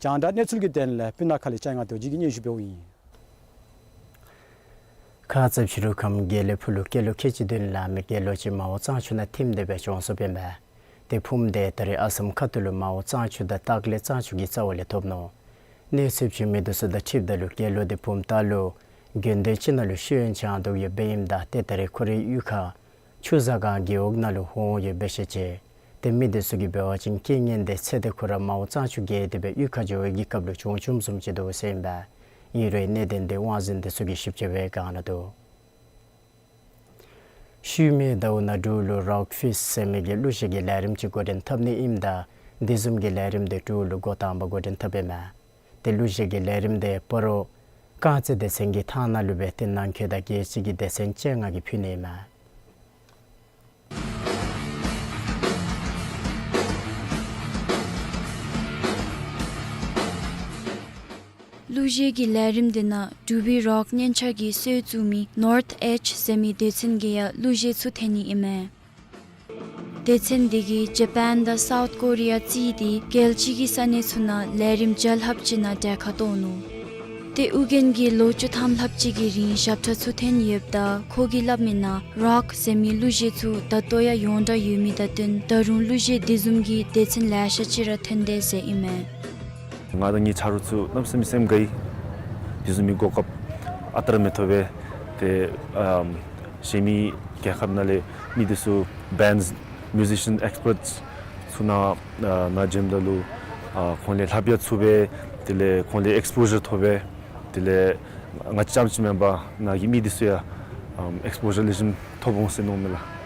རྒྱང་བསྒྲགས་གནས་ཚུལ་གྱི་དོན་ལས་སྤུ་ན་ཁ་ལས་ལྕང་ང་རྡོ་རྗེ་གིས་སྙན་ཞུ་འབདཝ་ཨིན། ཁ་ཙ་ཕྱི་རུ་ཁམས་དགེ་ལེགས་ཕུ་ལུ་སྐྱེས་ལོ་ཁལ་གཅིག་བདུན་ལང་མི་དགེ་སློང་ཅིག་མ་འོངས་གཙང་ཆུ་ནང་ཐིམ་སྟེ་སྦེ་གྱོངས་སོཔ་ཨིན་པས། ཏེ་ཕུངམ་དེ་ད་རེས་ཨ་སམ་ཁ་ཐུག་ལུ་མ་འོངས་གཙང་ཆུ་དང་སྟག་ལེབ་གཙང་ཆུ་གི་རྩ་བ་ལས་ཐོབ་ནུག། གནས་ཚུལ་བྱུང་མི་དེ་ཚུ་དང་འཁྲིལཝ་ད་ལུ་དགེ་སློང་དེ་བུམ་ཐང་ལུ་དགེ་འདུན་ཅིག་ནང་ལུ་ཤེས་ཡོན་སྦྱང་དོ་ཡོདཔ་ཨིནམ་ད་ཏེ་ད་རེས་ཁོ་རའི་གཡུས་ཁར་ཆུ་ཟ་སྒང་རྒེད་འོག་ནང་ལུ་འོང་ཡོདཔ་སྦེ་བཤད་ཅི། ཏེ་མི་དེ་ཚུ་གིས་འབད་བ་ཅིན་རྐྱེན་ངན་དེ་ཚེ་འདི་ཁོ་ར་མ་འོངས་གཙང་ཆུ་བརྒལ་ཏེ་སྦེ་གཡུས་ཁར་འགྱོ་བའི་གི་སྐབས་ལུ་བྱུང་བྱུངམ་བཟུམ་ཅིག་འདུག་ཟེར་ཨིན་པས། ཨིན་རུང་གནད་དོན་དེ་དབང་འཛིན་དེ་ཚུ་གིས་ཞིབ་དཔྱད་འབད་བའི་བསྒང་ནང་འདུག། ཤུལ་མའི་ཟླཝ་ནང་འབྲུག་ལུ་རོག་ཕིསཊ་ཟེར་མི་གི་གླུ་གཞས་ཀྱི་ལས་རིམ་ཅིག་འགོ་འདྲེན་འཐབ་ནི་ཨིནམ་ད་དེ་བཟུམ་གྱི་ལས་རིམ་དེ་འབྲུག་ལུ་འགོ་དང་པ་འགོ་འདྲེན་འཐབ་ཨིན་མས། ཏེ་གླུ་གཞས་ཀྱི་ལས་རིམ་དེ་སྤ་རོ་རྐང་རྩེད་སྡེ་ཚན་གྱི་ཐང་ནང་ལུ་སྦེ་ཏེ་ནང་འཁོད་དང་རྒྱལ་སྤྱི་གི་སྡེ་ཚན་བཅོ་ལྔ་གིས་ཕུལ་ནི་ཨིན་མས། གླུ་གཞས་ཀྱི་ལས་རིམ་དེ་ནང་འབྲུག་པའི་རོག་སྙན་ཆ་གི་སྲོལ་བཙུགས་མི་ནོརཐ་ཨེཇ་ཟེར་མི་སྡེ་ཚན་གྱིས་ཡང་གླུ་གཞས་ཚུ་འཐེན་ནི་ཨིན་མས། སྡེ་ཚན་དེ་གིས་ཇ་པཱན་དང་སའུཐ་ཀོ་རི་ཡ་བརྩིས་ཏེ་རྒྱལ་སྤྱི་གི་ས་གནས་ཚུ་ནང་ལས་རིམ་བརྒྱ་ལྷགཔ་ཅིག་ནང་གྲལ་ཁར་གཏོགས་ནུག། ཏེ་ཨྱོན་གྱིས་ལོ་བཅུ་ཐམ་ལྷགཔ་ཅིག་གི་རིང་ཞབས་ཁྲ་ཚུ་འཐེན་ཡོདཔ་ད་ཁོ་གིས་སླབ་མིའི་ནང་རོག་ཟེར་མི་གླུ་གཞས་ཚུ་ད་ལྟོ་ཡང་ཡོངས་གྲགས་ཡོད་མི་དང་བསྟུན་ད་རུང་གླུ་གཞས་དེ་བཟུམ་གྱི་སྡེ་ཚན་ལེ་ཤ་ཅིག་ར་འཐོན་དེས་ཟེར་ཨིན་མས། ང་དང་ངེའི་ཆ་རོགས་ཚུ་གནམ་མེད་ས་མེད་སེམས་དགའ་ཡི། དེ་བཟུམ་མའི་གོ་སྐབས་ཨ་རྟག་ར་མི་ཐོབ་པས། ཏེ་ཨམ་གཞན་མི་རྒྱལ་ཁབ་ནང་ལས་མི་དེ་ཚུ་བཱནཌསི་མིའུ་ཟི་ཤཱན་ཨེགསི་པརཊསི་ཚུ་ནང་ཨ་ནང་འཛོམས་ད་ལུ་ཨ་ཁོང་ལས་ལྷབ་ཡང་ཚུགས་པས། དེ་ལས་ཁོང་ལས་ཨེགསི་པོ་ཞར་ཐོབ་པས། དེ་ལས་ང་བཅས་རྐྱངམ་ཅིག་མེན་པར་ནཱ་གི་མི་དེ་ཚུ་ཡང་ཨམ་ཨེགསི་པོ་ཞར་ལེགས་ཤོམ་ཐོབ་འོང་ཟེར་མནོཝ་མས་ལགས།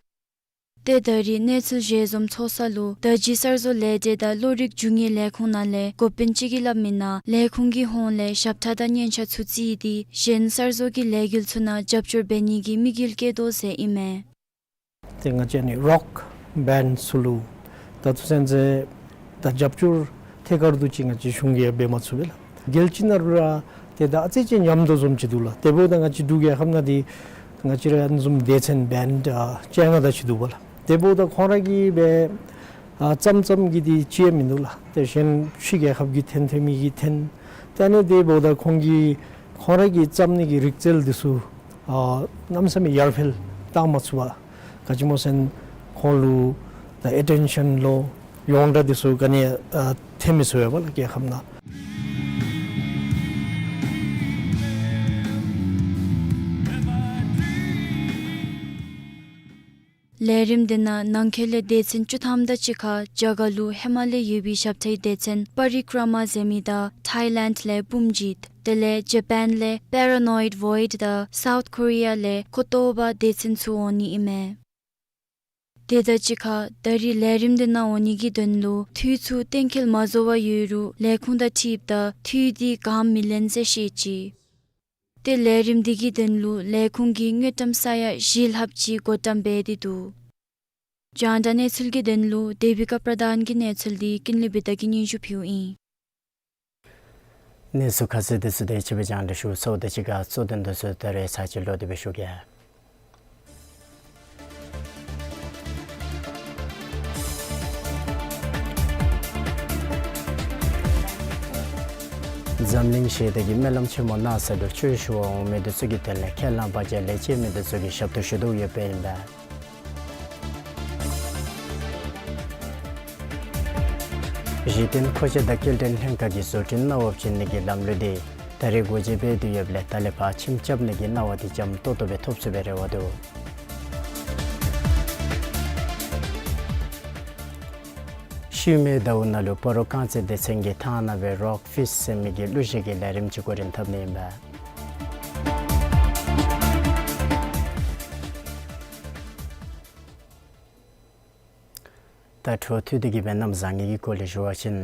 ཏེ་ད་རེས་གནས་ཚུལ་ཞལ་འཛོམས་ཚོགས་ས་ལུ་ད་ཅི་གསར་བཟོ་ལས་སྡེ་དང་གླུ་རིག་རྒྱུ་དངོས་ལས་ཁུངས་ནང་ལས་འགོ་དཔོན་ཅིག་གིས་སླབ་མིའི་ནང་ལས་ཁུངས་ཀྱི་ཧོངས་ལས་ཞབས་ཁྲ་དང་སྙན་ཆ་ཚུ་བརྩིས་ཏེ་གཞན་གསར་བཟོ་གི་ལས་འགུལ་ཚུ་ནང་རྒྱབ་སྐྱོར་འབད་ནི་གི་དམིགས་ཡུལ་བསྐྱེད་དོ་ཟེར་ཨིན་མས། ཏེ་ང་བཅས་ནི་རོག་བཱནཌ་ཚུ་ལུ་ད་ལྟོ་ཚུན་ཚོད་ད་རྒྱབ་སྐྱོར་ཐད་ཀར་དུ་ཅིག་ང་བཅས་གཞུང་གིས་འབད་མ་ཚུགས་པས་ལགས། རྒྱལ་སྤྱི་ནང་ལུ་ར་ཏེ་ད་ཨ་ཙི་ཅིག་ཉམས་དོ་བཟུམ་ཅིག་འདུག་ལགས། དེ་འབདཝ་ད་ང་བཅས་འབྲུག་རྒྱལ་ཁབ་ནང་འདི་ང་བཅས་ར་ཨ་ནི་བཟུམ་སྡེ་ཚན་བཱནཌ་ཨ་བཅོ་ལྔ་དེ་ཅིག་འདུག་པ་ལགས། དེ་འབདཝ་ད་ཁོང་ར་གིས་འབད་ཨ་བརྩམ་བརྩམ་གི་དེ་ཅིག་ཡང་མིན་འདུག་ལགས། ཏེ་གཞན་ཕྱི་རྒྱལ་ཁབ་ཀྱིས་འཐེན་འཐེན་མི་གིས་འཐེན། ཏེ་ཨ་ནི་དེ་འབདཝ་ད་ཁོང་གིས་ཁོང་ར་གིས་བརྩམ་ནི་གི་རིག་རྩལ་དེ་ཚུ་ཨ་གནམ་མེད་ས་མེད་ཡར་འཕེལ་བཏང་མ་ཚུགས་པར་ག་ཅི་སྨོ་ཟེར་ན་ཁོང་ལུ་ད་ཨེ་ཊེན་ཤཱན་ལོ་ཡོངས་གྲགས་དེ་ཚུ་ག་ནི་ཡང་ཨ་ཐོན་མི་ཚུགས་པས་ལགས་རྒྱལ་ཁབ་ནང་། ལས་རིམ་དེ་ནང་ནང་འཁོད་ལས་སྡེ་ཚན་བཅུ་ཐམ་དང་གཅིག་ཁར་རྒྱ་གར་ལུ་ཧེ་མ་ལས་ཡོད་པའི་ཞབས་ཁྲའི་སྡེ་ཚན་པ་རི་ཀྲ་མ་ཟེར་མི་དང་ཐའི་ལེནཌ་ལས་པུམ་ཇིཊ། དེ་ལས་ཇ་པཱན་ལས་པེ་ར་ནོའིཌ་བོའིཌ་དང་སའུཐ་ཀོ་རི་ཡ་ལས་ཁོ་ཏོ་བ་སྡེ་ཚན་ཚུ་འོང་ནི་ཨིན་མས། དེ་དང་གཅིག་ཁར་ད་རེས་ལས་རིམ་དེ་ནང་འོང་ནི་གི་དོན་ལུ་འཐུས་ཚུ་གཏན་འཁེལ་མ་བཟོ་བར་ཡོད་རུང་ལས་ཁུངས་དང་འཁྲིལཝ་ད་འཐུས་དེ་གང་མི་ལེན་ཟེར་བཤད་ཅི། ཏེ་ལས་རིམ་དེ་གི་དོན་ལུ་ལས་ཁུངས་ཀྱིས་དངུལ་ཀྲམ་ས་ཡ་བཞི་ལྷགཔ་ཅིག་བགོ་བཀྲམ་འབད་དེ་འདུག། རྒྱང་བསྒྲགས་གནས་ཚུལ་གྱི་དོན་ལུ་དེ་བི་ཀ་པྲ་དཱན་གྱི་གནས་ཚུལ་འདི་ཀུན་ལེགས་བི་དྷ་གིས་སྙན་ཞུ་ཕུལཝ་ཨིན། གནས་ཚུལ་ཁ་གསལ་དེ་ཚུ་དེ་ཅིག་སྦེ་རྒྱང་བསྒྲགས་ཞུ་ཚརཝ་དང་གཅིག་ཁར་གཙོ་དོན་དེ་ཚུ་ད་རེས་ཚར་གཅིག་ལོག་སྟེ་སྦེ་ཞུ་གེ། འཛམ་གླིང་ཞི་བདེ་གི་སྨོན་ལམ་ཆེན་མོ་གནང་ས་ལུ་ཆོས་ཞུ་བར་འོང་མི་དེ་ཚུ་གི་དོན་ལས་ཁས་བླངས་པ་ཅིན་ལས་བྱེད་མི་དེ་ཚུ་གིས་ཞབས་ཏོག་ཞུ་དོ་ཡོདཔ་ཨིན་པས། གཞི་རྟེན་མཁོ་ཆས་དང་སྐྱེལ་འདྲེན་ལྷན་ཁག་གིས་བཟོ་སྐྲུན་གནང་བ་བྱིན་ནི་གི་ལམ་ལུགས་དེ་ད་རེས་འགོ་འབྱེད་འབད་དེ་ཡོདཔ་ལས་ད་ལས་ཕར་ཁྱིམ་རྐྱབ་ནི་གི་གནང་བ་དེ་འཇམ་ཏོག་ཏོ་སྦེ་ཐོབ་ཚུགས་པའི་རེ་བ་འདུག། ཤུལ་མའི་ཟླཝ་ནང་ལུ་སྤ་རོ་རྐང་རྩེད་སྡེ་ཚན་གྱི་ཐང་ནང་སྦེ་རོག་ཕིསཊ་ཟེར་མི་གི་གླུ་གཞས་ཀྱི་ལས་རིམ་ཅིག་འགོ་འདྲེན་འཐབ་ནི་ཨིན་པས། ད་འཕྲོ་མཐུད་དེ་གི་སྦེ་གནམ་བཟང་ངན་གྱི་སྐོར་ལས་ཞུ་བ་ཅིན་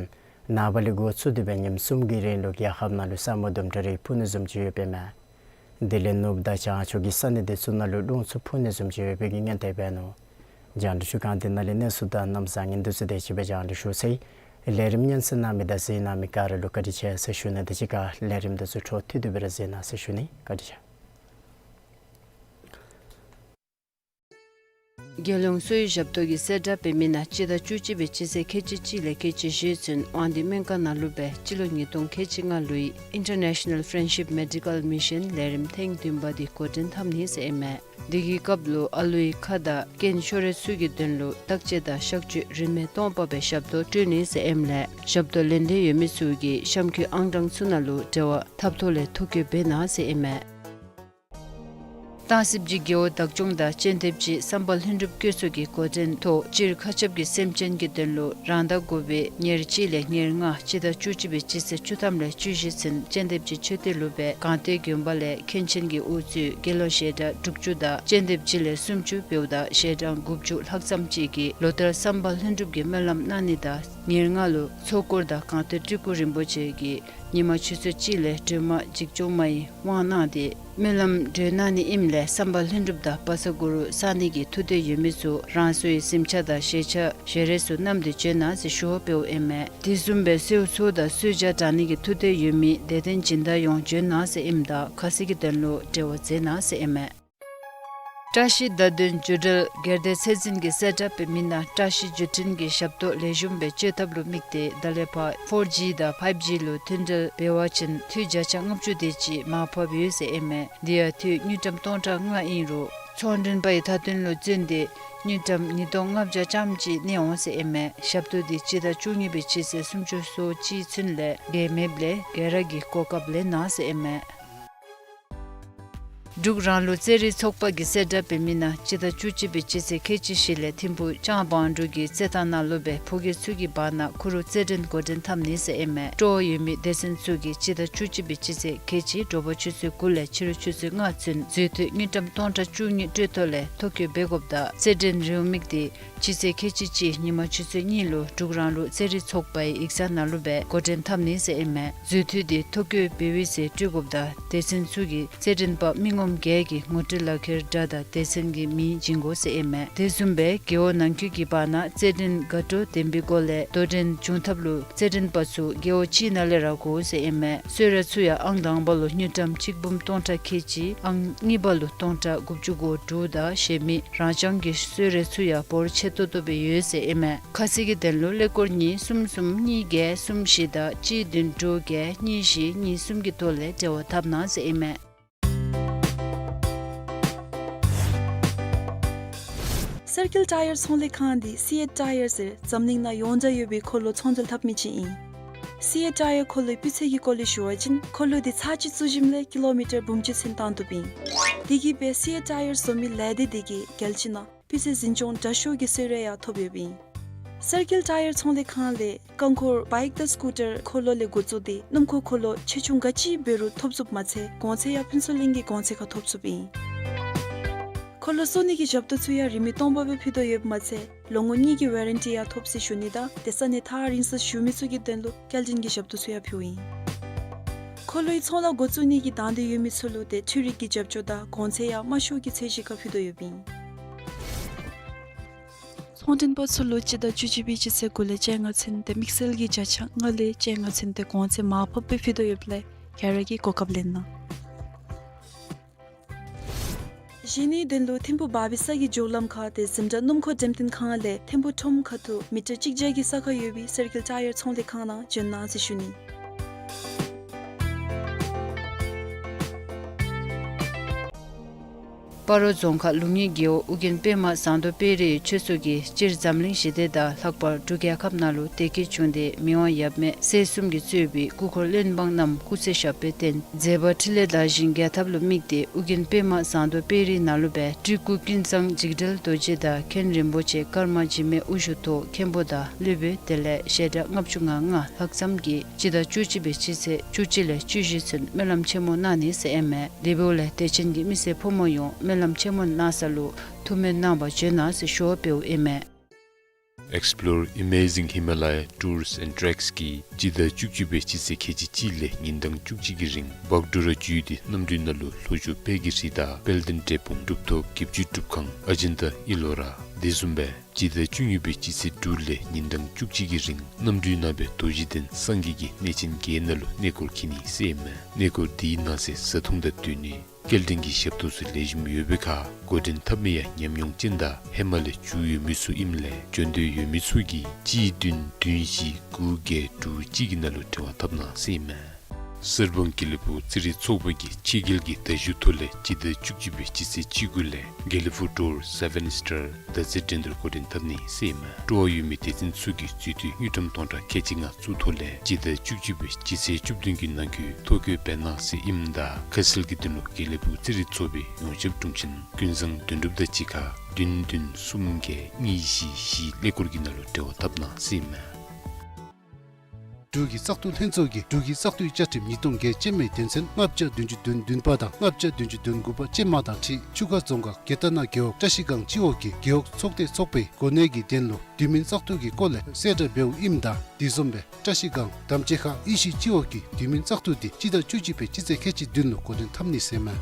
ནངས་པ་ལས་འགོ་བཙུགས་ཏེ་སྦེ་ཉིནམ་གསུམ་གྱི་རིང་ལུ་རྒྱལ་ཁབ་ནང་ལུ་ས་སྨུག་དུམ་གྲ་རེ་འཕུ་ནི་བཟུམ་ཅིག་ཡོདཔ་ཨིན་མས། དེ་ལས་ནུབ་དང་བྱང་ཕྱོགས་ཀྱི་ས་གནས་དེ་ཚུ་ནང་ལུ་རླུང་ཚུ་འཕུ་ནི་བཟུམ་ཅིག་ཡོད་པའི་གི་སྔོན་དེ་སྦེ་ནུག། རྒྱང་བསྒྲགས་ཞུ་ཁང་འདི་ནང་ལས་གནས་ཚུལ་དང་གནམ་བཟང་ངན་དེ་ཚུ་དེ་ཅིག་སྦེ་རྒྱང་བསྒྲགས་ཞུ་ཚར་ཡི། ལས་རིམ་སྙན་གསན་གནང་མི་དང་གཟིགས་གནང་མི་ག་ར་ལུ་བཀའ་དྲིན་ཆེ་ཟེར་ཞུ་ནི་དང་གཅིག་ཁར་ལས་རིམ་དེ་ཚུ་འཕྲོ་མཐུད་དེ་སྦེ་ར་གཟིགས་གནང་ཟེར་ཞུ་ནི། བཀའ་དྲིན་ཆེ། རྒྱལ་ཡོངས་གསོ་བའི་ཞབས་ཏོག་གི་གསལ་བསྒྲགས་འབད་མི་ནང་སྤྱི་ཟླ་བཅུ་གཅིག་པའི་སྤྱི་ཚེས་ཁལ་གཅིག་གཅིག་ལས་ཁལ་གཅིག་བཞི་ཚུན་དབང་འདུས་སྨན་ཁང་ནང་ལུ་སྦེ་སྤྱི་ལོ་ཉིས་སྟོང་ཁལ་གཅིག་ལྔ་ལོའི་International Friendship Medical Mission ལས་རིམ་ཐེངས་བདུན་པ་འདི་འགོ་འདྲེན་འཐབ་ནི་ཟེར་ཨིན་མས། འདི་གི་སྐབས་ལུ་ཨ་ལུའི་ཁ་དང་རྐན་ཤོར་རིགས་ཚུ་གི་དོན་ལུ་བརྟག་དཔྱད་དང་གཤག་བཅོས་རིན་མེད་སྟོང་པ་སྦེ་ཞབས་ཏོག་སྤྲོད་ནི་ཟེར་ཨིནམ་ལས་ཞབས་ཏོག་ལེན་འདོད་ཡོད་མི་ཚུ་གིས་གཤམ་འཁོད་ཨང་གྲངས་ཚུ་ནང་ལུ་འབྲེལ་བ་འཐབ་ཐོག་ལས་ཐོ་བཀོད་འབད་གནང་ཟེར་ཨིན་མས། སྟང་སྲིབ་ཀྱི་རྒེད་འོག་བདག་སྐྱོང་དང་སྤྱན་ལྡེབ་ཀྱི་བསམ་པ་ལྷུན་གྲུབ་བཀོད་ཚོགས་ཀྱི་འགོ་འདྲེན་ཐོག་སྤྱིར་མཁའ་ཁྱབ་ཀྱི་སེམས་ཅན་གྱི་དོན་ལུ་རང་ཟླ་དགུ་པའི་ཉེར་གཅིག་ལས་ཉེར་ལྔ་སྤྱི་ཟླ་བཅུ་གཅིག་པའི་སྤྱི་ཚེས་བཅུ་ཐམ་ལས་བཅུ་བཞི་ཚུན་སྤྱན་ལྡེབ་ཀྱི་མཆོད་རྟེན་ལུ་སྦེ་སྒང་སྟེང་དགོན་པ་ལས་མཁན་ཆེན་གྱི་དབུ་གཙོས་དགེ་སློང་ཞལ་གྲངས་དྲུག་ཅུ་དང་སྤྱན་ལྡེབ་སྤྱི་ལས་སུམ་ཅུ་བལཝ་དང་ཞལ་གྲངས་དགུ་བཅུ་ལྷག་ཙམ་ཅིག་གིས་ལོ་ལྟར་བསམ་པ་ལྷུན་གྲུབ་ཀྱི་སྨོན་ལམ་གནང་ནི་དང་ཉེར་ལྔ་ལུ་ཚོགས་འཁོར་དང་སྒང་སྟེང་སྤྲུལ་སྐུ་རིན་པོ་ཆེ་གིས་ཉིན་མ་ཆུ་ཚོད་གཅིག་ལས་སྒྲོལ་མ་འཇིགས་སྐྱོབ་མ་ཡི་དབང་གནང་སྟེ་སྨོན་ལམ་གྲོལ་གནང་ནི་ཨིནམ་ལས་བསམ་པ་ལྷུན་གྲུབ་དང་བ་ས་གུ་རུ་གསང་གནས་ཀྱི་ཐུགས་འདོད་ཡོད་མི་ཚུ་རང་སོའི་གཟིམ་ཆས་དང་ཞལ་ཆས་ཞལ་རས་ཚུ་བསྣམས་ཏེ་བྱོན་གནང་ཟེར་ཞུ་བ་འབདཝ་ཨིན་མས། དེ་བཟུམ་སྦེ་གསོལཝ་ཚོགས་དང་གསོལ་ཇ་དྲང་ནི་གི་ཐུགས་འདོད་ཡོད་མི་དད་ལྡན་སྦྱིན་བདག་ཡོངས་བྱོན་གནང་ཟེར་ཨིནམ་ད་ཁ་གསལ་གྱི་དོན་ལུ་འབྲེལ་བ་མཛད་གནང་ཟེར་ཨིན་མས། བཀྲ་ཤིས་བརྡ་དོན་བརྒྱུད་འབྲེལ་སྒེར་སྡེ་ཚད་འཛིན་གྱིས་གསལ་བསྒྲགས་འབད་མི་ནང་བཀྲ་ཤིས་བརྒྱུད་འཕྲིན་གྱི་ཞབས་ཏོག་ལེགས་ཤོམ་སྦེ་སྤྱོད་ཐབས་ལུ་དམིགས་ཏེ་ད་ལས་ཕར་ཕོར་ཇི་དང་ཕའིབ་ཇི་ལུ་མཐུད་འབྲེལ་འབད་བ་ཅིན་འཐུས་བརྒྱ་ཆ་ལྔ་བཅུ་དེ་ཅིག་མར་ཕབ་ཡོད་ཟེར་ཨིན་མས། དེ་ཡང་འཐུས་དངུལ་ཀྲམ་སྟོང་ཕྲག་ལྔ་ཨིན་རུང་ཚོང་མགྲོན་པའི་མཐའ་དོན་ལུ་བརྩོན་ཏེ་དངུལ་ཀྲམ་ཉིས་སྟོང་ལྔ་བརྒྱ་ཙམ་ཅིག་གནས་འོང་ཟེར་ཨིན་མས། ཞབས་ཏོག་འདི་སྤྱི་ཟླ་བཅུ་གཉིས་པའི་སྤྱི་ཚེས་སུམ་ཅུ་སོ་གཅིག་ཚུན་ལས་འགལ་མེདཔ་ལས་ག་ར་གིས་གོ་སྐབས་ལེན་གནང་ཟེར་ཨིན་མས། འབྲུག་རང་ལུགས་རྩེད་རིགས་ཚོགས་པ་གིས་གསལ་བསྒྲགས་འབད་མི་ནང་སྤྱི་ཟླ་བཅུ་གཅིག་པའི་སྤྱི་ཚེས་ཁལ་གཅིག་བཞི་ལས་ཐིམ་ཕུག་ལྕང་སྦང་འབྲུག་གི་རྩེད་ཐང་ནང་ལུ་སྦེ་ཕོ་སྐྱེས་ཚུ་གི་བར་ན་ཁུ་རུ་རྩེད་འགྲན་འགོ་འདྲེན་འཐབ་ནི་ཟེར་ཨིན་མས། སྤྲོ་བ་ཡོད་མི་སྡེ་ཚན་ཚུ་གིས་སྤྱི་ཟླ་བཅུ་གཅིག་པའི་སྤྱི་ཚེས་ཁལ་གཅིག་དྲོ་པ་ཆུ་ཚོད་དགུ་ལས་ཕྱི་རུ་ཆུ་ཚོད་ལྔ་ཚུན་མཛོད་འཐུས་དངུལ་ཀྲམ་སྟོང་ཕྲག་བཅུ་གཉིས་སྤྲོད་ཐོ་ལས་ཐོ་བཀོད་འབད་དགོཔ་དང་རྩེད་འགྲན་རེའུ་མིག་འདི་སྤྱི་ཚེས་ཁལ་གཅིག་གཅིག་ཉིན་མ་ཆུ་ཚོད་གཉིས་ལུ་འབྲུག་རང་ལུགས་རྩེད་རིགས་ཚོགས་པའི་ཡིག་ཚང་ནང་ལུ་སྦེ་འགོ་འདྲེན་འཐབ་ནི་ཟེར་ཨིན་མས། མཛོད་འཐུས་འདི་ཐོ་བཀོད་འབད་བའི་ཚེ་སྤྲོད་དགོཔ་དང་སྡེ་ཚན་ཚུ་གིས་རྩེད་འགྲན་པ་མི་ངོམ་བརྒྱད་ཀྱི་ངོ་སྤྲོད་ལག་ཁྱེར་འདྲ་དང་སྡེ་ཚན་གྱི་མིང་བྱིན་དགོ་ཟེར་ཨིན་མས། དེ་བཟུམ་སྦེ་རྒེད་འོག་ནང་འཁོད་ཀྱི་བར་ན་རྩེད་འགྲན་དགའ་སྤྲོ་ལྡན་པའི་སྒོ་ལས་དོ་འགྲན་བྱུང་ཐབས་ལུ་རྩེད་འགྲན་པ་ཚུ་རྒེད་འོག་ཅིག་ནང་ལས་ར་དགོ་ཟེར་ཨིན་མས། གསོལ་རས་ཚུ་ཡང་ཨང་དང་པ་ལུ་དངུལ་ཀྲམ་གཅིག་འབུམ་སྟོང་ཕྲག་ཁལ་གཅིག་ཨང་གཉིས་པ་ལུ་སྟོང་ཕྲག་དགུ་བཅུ་གོ་དྲུག་དང་གཞན་མི་རང་རྐྱང་གི་གསོལ་རས་ཚུ་ཡང་འབོར་ཆེ་ཏོག་ཏོ་སྦེ་ཡོད་ཟེར་ཨིན་མས། ཁ་གསལ་གྱི་དོན་ལུ་ཀླད་ཀོར་གཉིས་གསུམ་གསུམ་གཉིས་བརྒྱད་གསུམ་བཞི་དང་གཅིག་བདུན་དྲུག་བརྒྱད་གཉིས་བཞི་གཉིས་གསུམ་གྱི་ཐོག་ལས་འབྲེལ་བ་འཐབ་གནང་ཟེར་ཨིན་མས། སེར་སྐྱིད་ཊ་ཡར་ཚོང་ལས་ཁང་འདི་སི་ཨེཊ་ཊ་ཡར་ཟེར་འཛམ་གླིང་ནང་ཡོངས་གྲགས་ཡོད་པའི་འཁོར་ལོ་ཚོང་འབྲེལ་འཐབ་མི་ཅིག་ཨིན། སི་ཨེཊ་ཊ་ཡར་འཁོར་ལོའི་སྤུས་ཚད་ཀྱི་སྐོར་ལས་ཞུ་བ་ཅིན་འཁོར་ལོ་འདི་ཚར་གཅིག་བཙུགས་ཞིནམ་ལས་ཀི་ལོ་མི་ཊར་འབུམ་གཅིག་ཚུན་བཏང་བཏུབ་ཨིན། དེ་གིས་སྦེ་སི་ཨེཊ་ཊ་ཡར་བཟོ་མི་ལས་སྡེ་འདི་གིས་རྒྱལ་སྤྱི་ནང་སྤུས་ཚད་འཛིན་སྐྱོང་དྲག་ཤོས་ཀྱི་གསོལ་རས་ཡང་ཐོབ་ཡོདཔ་ཨིན། སེར་སྐྱིད་ཊ་ཡར་ཚོང་ལས་ཁང་ལས་རྐང་འཁོར་བའིཀ་དང་སི་ཀུ་ཊར་འཁོར་ལོ་ལས་འགོ་བཙུགས་ཏེ་སྣུམ་འཁོར་འཁོར་ལོ་ཆེ་ཆུང་ག་ཅི་འབད་རུང་ཐོབ་ཚུགསཔ་མ་ཚད་གོང་ཚད་ཡང་ཕུན་ཚོགས་གླིང་གི་གོང་ཚད་ཁར་ཐོབ་ཚུགསཔ་ཨིན། འཁོར་ལོ་བཙུགས་ནི་གི་ཞབས་ཏོག་ཚུ་ཡང་རིན་མེད་སྟོང་པ་སྦེ་ཕུལ་དོ་ཡོདཔ་མ་ཚད་ལོ་ངོ་གཉིས་ཀྱི་ཝེ་རན་ཊི་ཡང་ཐོབ་ཟེར་ཞུ་ནི་དང་ཏེ་ས་གནས་ཐག་རིང་སར་བཞུགས་མི་ཚུ་གི་དོན་ལུ་སྐྱེལ་འདྲེན་གྱི་ཞབས་ཏོག་ཚུ་ཡང་ཕུལཝ་ཨིན། འཁོར་ལོའི་ཚོང་ལཱ་འགོ་བཙུགས་ནི་གི་དང་འདོད་ཡོད་མི་ཚུ་ལུ་ཏེ་འཕྲུལ་རིག་གི་རྒྱབ་སྐྱོར་དང་གོང་ཚད་ཡང་དམའ་ཤོས་ཀྱི་ཚད་གཞི་ཁར་ཕུལ་དོ་ཡོདཔ་ཨིན། ཚོང་འབྲེལ་པ་ཚུ་ལུ་སྤྱི་ཟླ་བཅུ་གཅིག་པའི་སྤྱི་ཚེས་དགུ་ལས་བཅོ་ལྔ་ཚུན་ཏེ་དམིགས་བསལ་གྱི་བརྒྱ་ཆ་ལྔ་ལས་བཅོ་ལྔ་ཚུན་ཏེ་གོང་ཚད་མར་ཕབ་སྦེ་ཕུལ་དོ་ཡོདཔ་ལས་ག་ར་གིས་གོ་སྐབས་ལེན་གནང་། གཞན་ནི་དོན་ལུ་ཐིམ་ཕུག་བར་བི་ས་གི་འགྱོ་ལམ་ཁར་ཏེ་འཛིན་གྲྭ་སྣུམ་འཁོར་འགྲེམས་སྟོན་ཁང་ལས་ཐིམ་ཕུག་ཁྲོམ་ཁ་ཐུག་མི་ཊར་གཅིག་བརྒྱ་གི་ས་ཁར་ཡོད་པའི་སེར་སྐྱིད་ཊ་ཡར་ཚོང་ལས་ཁང་ནང་བྱོན་གནང་ཟེར་ཞུ་ནི། སྤ་རོ་རྫོང་ཁག་ལུང་གཡུལ་རྒེད་འོག་ཨོ་རྒྱན་པདྨ་ཟངས་མདོག་དཔལ་རིའི་ཆོས་ཚོགས་ཀྱིས་སྤྱིར་འཛམ་གླིང་ཞི་བདེ་དང་ལྷག་པར་འབྲུག་རྒྱལ་ཁབ་ནང་ལུ་བདེ་སྐྱིད་འབྱུང་སྟེ་མི་དབང་ཡབ་མེས་སྲས་གསུམ་གྱིས་གཙོས་པའི་སྐུ་འཁོར་བློན་འབངས་རྣམས་སྐུ་ཚེ་ཞབས་པད་བརྟན་མཛད་པ་འཕྲིན་ལས་དར་ཞིང་རྒྱས་ཐབས་ལུ་དམིགས་ཏེ་ཨོ་རྒྱན་པདྨ་ཟངས་མདོག་དཔལ་རི་ནང་ལུ་སྦེ་སྤྲུལ་སྐུ་ཀུན་བཟང་འཇིགས་བྲལ་རྡོ་རྗེ་དང་མཁན་རིན་པོ་ཆེ་ཀརྨ་འཇིགས་མེད་དབུ་བཞུགས་ཐོག་མཁན་པོ་དང་སློབ་དཔོན་དེ་ལས་ཞལ་གྲངས་ལྔ་བཅུ་ང་ལྔ་ལྷག་ཙམ་གྱིས་སྤྱི་ཟླ་བཅུ་གཅིག་པའི་སྤྱི་ཚེས་བཅུ་གཅིག་ལས་བཅུ་བཞི་ཚུན་སྨོན་ལམ་ཆེན་མོ་གནང་ནི་ཟེར་ཨིན་མས། དེ་འབདཝ་ལས་དད་ཅན་གྱི་མི་སེར་ཕོ་མོ་ཡོངས་སྨོན་ལམ་ཆེན་མོ་གནང་ས་ལུ་ཐུགས་སྨོན་གནང་བར་བྱོན་གནང་ཟེར་ཞུ་བ་འབདཝ་ཨིན་མས། Explore Amazing Himalaya Tours and Treks གིས་སྤྱི་ཟླ་བཅུ་གཅིག་པའི་སྤྱི་ཚེས་ཁལ་གཅིག་གཅིག་ལས་ཉིན་གྲངས་བཅུ་གཅིག་གི་རིང་བག་གྲོ་ར་བརྒྱུད་དེ་གནམ་གྲུའི་ནང་ལུ་ལྷོ་ཕྱོགས་དཔལ་གྱི་རི་དང་དཔལ་ལྡན་འབྲས་སྤུངས་གྲུབ་ཐོབ་བརྒྱད་ཅུ་སྒྲུབ་ཁང་ཨ་ཇན་ཏ་ཨི་ལོ་ར་དེ་བཟུམ་སྦེ་སྤྱི་ཟླ་བཅུ་གཉིས་པའི་སྤྱི་ཚེས་དྲུག་ལས་ཉིན་གྲངས་བཅུ་གཅིག་གི་རིང་གནམ་གྲུའི་ནང་སྦེ་རྡོ་རྗེ་གདན་སངས་རྒྱས་ཀྱི་གནས་ཆེན་བརྒྱད་ནང་ལུ་གནས་སྐོར་འཁྱིད་ནི་ཟེར་ཨིན་མས། གནས་སྐོར་དེའི་ནང་གསེས་བཟའ་འཐུང་དང་སྡོད་གནས་སྐྱེལ་འདྲེན་གྱི་ཞབས་ཏོག་ཚུ་ལེགས་ཤོམ་ཡོད་པའི་ཁར་འགོ་འདྲེན་འཐབ་མི་ཡང་ཉམས་མྱོང་ཅན་དང་ཧེ་མ་ལས་མཇུག་ཡོད་མི་ཚུ་ཨིནམ་ལས་འབྱོན་འདོད་ཡོད་མི་ཚུ་གིས་གཅིག་བདུན་བདུན་བཞི་དགུ་བརྒྱད་དྲུག་གཅིག་གི་ནང་ལུ་འབྲེལ་བ་འཐབ་གནང་ཟེར་ཨིན་མས། གསར་སྤང་དགེ་ལེགས་ཕུག་རྩེད་རིགས་ཚོགས་པ་གིས་ཕྱི་རྒྱལ་གྱི་མདའ་གཞུ་ཐོག་ལས་སྤྱི་ཟླ་བཅུ་གཅིག་པའི་སྤྱི་ཚེས་བཅུ་དགུ་ལས་དགེ་ལེགས་ཕུག་སྤྲོ་བོར་སེ་ཝེན་སི་ཊར་མདའ་རྩེད་འགྲན་བསྡུར་འགོ་འདྲེན་འཐབ་ནི་ཟེར་ཨིན་མས། སྤྲོ་བ་ཡོད་མི་སྡེ་ཚན་ཚུ་གིས་རྩིས་ཐོ་དངུལ་ཀྲམ་སྟོང་ཕྲག་ཁལ་གཅིག་ལྔ་བཙུགས་ཐོག་ལས་སྤྱི་ཟླ་བཅུ་གཅིག་པའི་སྤྱི་ཚེས་བཅུ་བདུན་གྱི་ནང་འཁོད་ཐོ་བཀོད་འབད་གནང་ཟེར་ཨིནམ་ད་ཁ་གསལ་གྱི་དོན་ལུ་དགེ་ལེགས་ཕུག་རྩེད་རིགས་ཚོགས་པའི་ཡོངས་ཁྱབ་དྲུང་ཆེན་ཀུན་བཟང་དོན་གྲུབ་དང་གཅིག་ཁར་བདུན་བདུན་གསུམ་བརྒྱད་གཉིས་བཞི་བཞི་ཀླད་ཀོར་གྱི་ནང་ལུ་འབྲེལ་བ་འཐབ་གནང་ཟེར་ཨིན་མས། འབྲུག་གི་བཙག་འཐུ་ལྷན་ཚོགས་ཀྱིས་འབྲུག་གི་བཙག་འཐུའི་བཅའ་ཁྲིམས་ཉིས་སྟོང་བརྒྱད་ཅན་མའི་དོན་ཚན་ལྔ་བརྒྱ་བདུན་ཅུ་དོན་བདུན་པ་དང་ལྔ་བརྒྱ་བདུན་ཅུ་དོན་དགུ་པ་ཅན་མ་དང་འཁྲིལ་ཆུ་ཁ་རྫོང་ཁག་དགེ་ལྡན་ན་རྒེད་འོག་བཀྲ་ཤིས་སྒང་སྤྱི་འོག་གི་རྒེད་འོག་ཚོགས་སྡེ་ཚོགས་པའི་གོ་གནས་ཀྱི་དོན་ལུ་དུས་མིན་བཙག་འཐུ་གི་སྐོར་ལས་གསལ་བསྒྲགས་འབདཝ་ཨིནམ་ད་དེ་བཟུམ་སྦེ་བཀྲ་ཤིས་སྒང་དམ་ཅན་ཁ་ཨི་ཤི་སྤྱི་འོག་གི་དུས་མིན་བཙག་འཐུ་དེ་སྤྱི་ཟླ་བཅུ་གཅིག་པའི་སྤྱི་ཚེས་ཁལ་གཅིག་བདུན་ལུ་འགོ་འདྲེན་འཐབ་ནི་ཟེར་ཨིན་མས།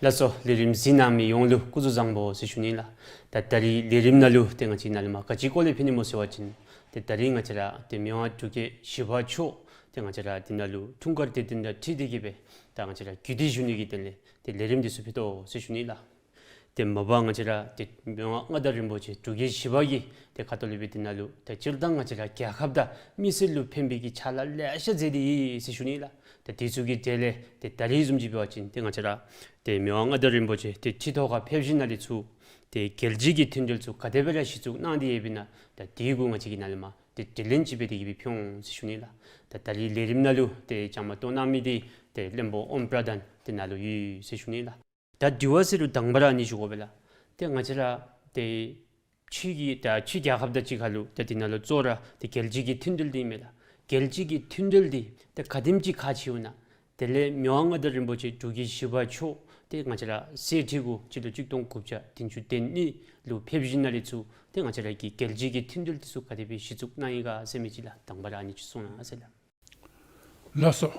ལགས་སོ། ལས་རིམ་གཟིགས་གནང་མི་ཡོངས་ལུ་སྐུ་གཟུགས་བཟང་པོ་ཟེར་ཞུ་ནི་ལགས། ད་ད་རིས་ལས་རིམ་ནང་ལུ་ཏེ་ང་བཅས་ནཱ་ལས་མར་ག་ཅི་སྐོར་ལས་ཕུལ་ནི་སྨོ་ཟེར་བ་ཅིན་ཏེ་ད་རིས་ང་བཅས་ར་ཏེ་མི་དབང་འབྲུག་རྒྱལ་བཞི་པ་མཆོག་ཏེ་ང་བཅས་ར་འདི་ནང་ལུ་འཁྲུངས་སྐར་དེ་དང་འཁྲིལ་ཏེ་གིས་སྦེ་ད་ང་བཅས་ར་རྒྱུད་སྡེ་ཞུ་ནི་གི་དོན་ལས་ཏེ་ལས་རིམ་འདི་ཚུ་ཕུལ་དོ་ཟེར་ཞུ་ནི་ལགས། ཏེ་མ་པ་ང་བཅས་ར་ཏེ་མི་དབང་མངའ་བདག་རིན་པོ་ཆེ་འབྲུག་རྒྱལ་བཞི་པ་གིས་ཏེ་ཁ་ཐུག་ལས་སྦེ་འདི་ནང་ལུ་ཏེ་སྤྱིར་བཏང་ང་བཅས་ར་རྒྱལ་ཁབ་དང་མི་སེར་ལུ་ཕན་པའི་གི་ཕྱག་ལཱ་ལེ་ཤ་མཛད་དེ་ཡོད་ཟེར་ཞུ་ནི་ལགས། ཏེ་དེ་ཚུ་གི་གྲས་ལས་ཏེ་ད་རིས་བཟུམ་ཅིག་འབད་བ་ཅིན་ཏེ་ང་བཅས་ར་ཏེ་མི་དབང་མངའ་བདག་རིན་པོ་ཆེ་ཏེ་ཁྲི་ཐོག་ཁར་ཕེབས་ཞིནམ་ལས་ཚུར་ཏེ་རྒྱལ་སྤྱི་གི་མཐུན་འབྲེལ་ཚུ་ག་དེ་སྦེ་ར་གཞི་བཙུགས་གནང་སྟེ་ཡོདཔ་ཨིན་ན་ད་དེ་གུ་ང་བཅས་ཀྱིས་ནཱ་ལས་མར་ཏེ་དྲི་ལན་ཅིག་འབད་དེ་གིས་སྦེ་ཕུལ་འོང་ཟེར་ཞུ་ནི་ལགས། ད་ད་རིས་ལས་རིམ་ནང་ལུ་ཏེ་བཅའ་མར་གཏོགས་གནང་མི་འདི་ཏེ་བློན་པོ་ཨོམ་པྲ་དཱན་འདི་ནཱ་ལུ་ཡོད་ཟེར་ཞུ་ནི་ལགས། ད་དྲི་བ་ཟེར་རུང་དང་པ་ར་ཨ་ནི་ཞུ་དགོ་པས་ལགས། ཏེ་ང་བཅས་ར་ཏེ་ཕྱི་གི་ད་ཕྱི་རྒྱལ་ཁབ་དང་གཅིག་ཁར་ལུ་ཏེ་འདི་ནང་ལུ་གཙོ་བོ་ར་ཏེ་རྒྱལ་སྤྱི་གི་མཐུན་འབྲེལ་འདི་ཨིན་མས་ལགས། རྒྱལ་སྤྱི་གི་མཐུན་འབྲེལ་འདི་ཏེ་ག་དེམ་ཅིག་ཁག་ཆེཝ་ཨིན་ན། དེ་ལས་མི་དབང་མངའ་བདག་རིན་པོ་ཆེ་འབྲུག་རྒྱལ་བཞི་པ་མཆོག་ཏེ་ང་བཅས་ར་གསེར་ཁྲི་གུ་སྤྱི་ལོ་གཅིག་སྟོང་དགུ་བརྒྱ་བདུན་ཅུ་དོན་གཉིས་ལུ་ཕེབས་ཞིནམ་ལས་ཚུར་ཏེ་ང་བཅས་ར་གི་རྒྱལ་སྤྱི་གི་མཐུན་འབྲེལ་འདི་ཚུ་ག་དེ་སྦེ་གཞི་བཙུགས་གནང་ཡི་ག་ཟེར་མི་ཅིག་ལགས། དང་པ་ར་ཨ་ནི་ཅིག་གསུང་གནང་ཟེར་ལགས། ལགས་སོ།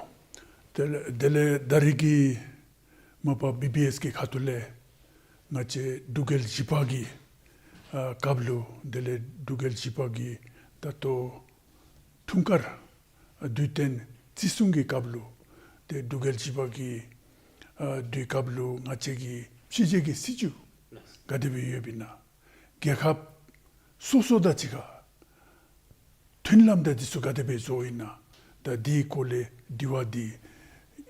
དེ་ལས་དེ་ལས་ད་རིས་ཀྱི་མ་པ་བི་བི་ཨེསི་གི་ཁ་ཐུག་ལས་ང་བཅས་འབྲུག་རྒྱལ་བཞི་པ་གི་ཨ་སྐབས་ལུ་དེ་ལས་འབྲུག་རྒྱལ་བཞི་པ་གི་ད་ལྟོ་འཁྲུངས་སྐར་དུས་སྟོན་བརྩི་སྲུང་གི་སྐབས་ལུ་ཏེ་འབྲུག་རྒྱལ་བཞི་པ་གི་ཨ་དུས་སྐབས་ལུ་ང་བཅས་ཀྱི་ཕྱི་རྒྱལ་གྱི་སྲིད་བྱུས་ག་དེ་སྦེ་ཡོདཔ་ཨིན་ན། རྒྱལ་ཁབ་སོ་སོ་དང་གཅིག་ཁར་མཐུན་ལམ་དང་འདི་ཚུ་ག་དེ་སྦེ་བཟོཝ་ཨིན་ན། ད་འདི་སྐོར་ལས་དྲི་བ་འདི་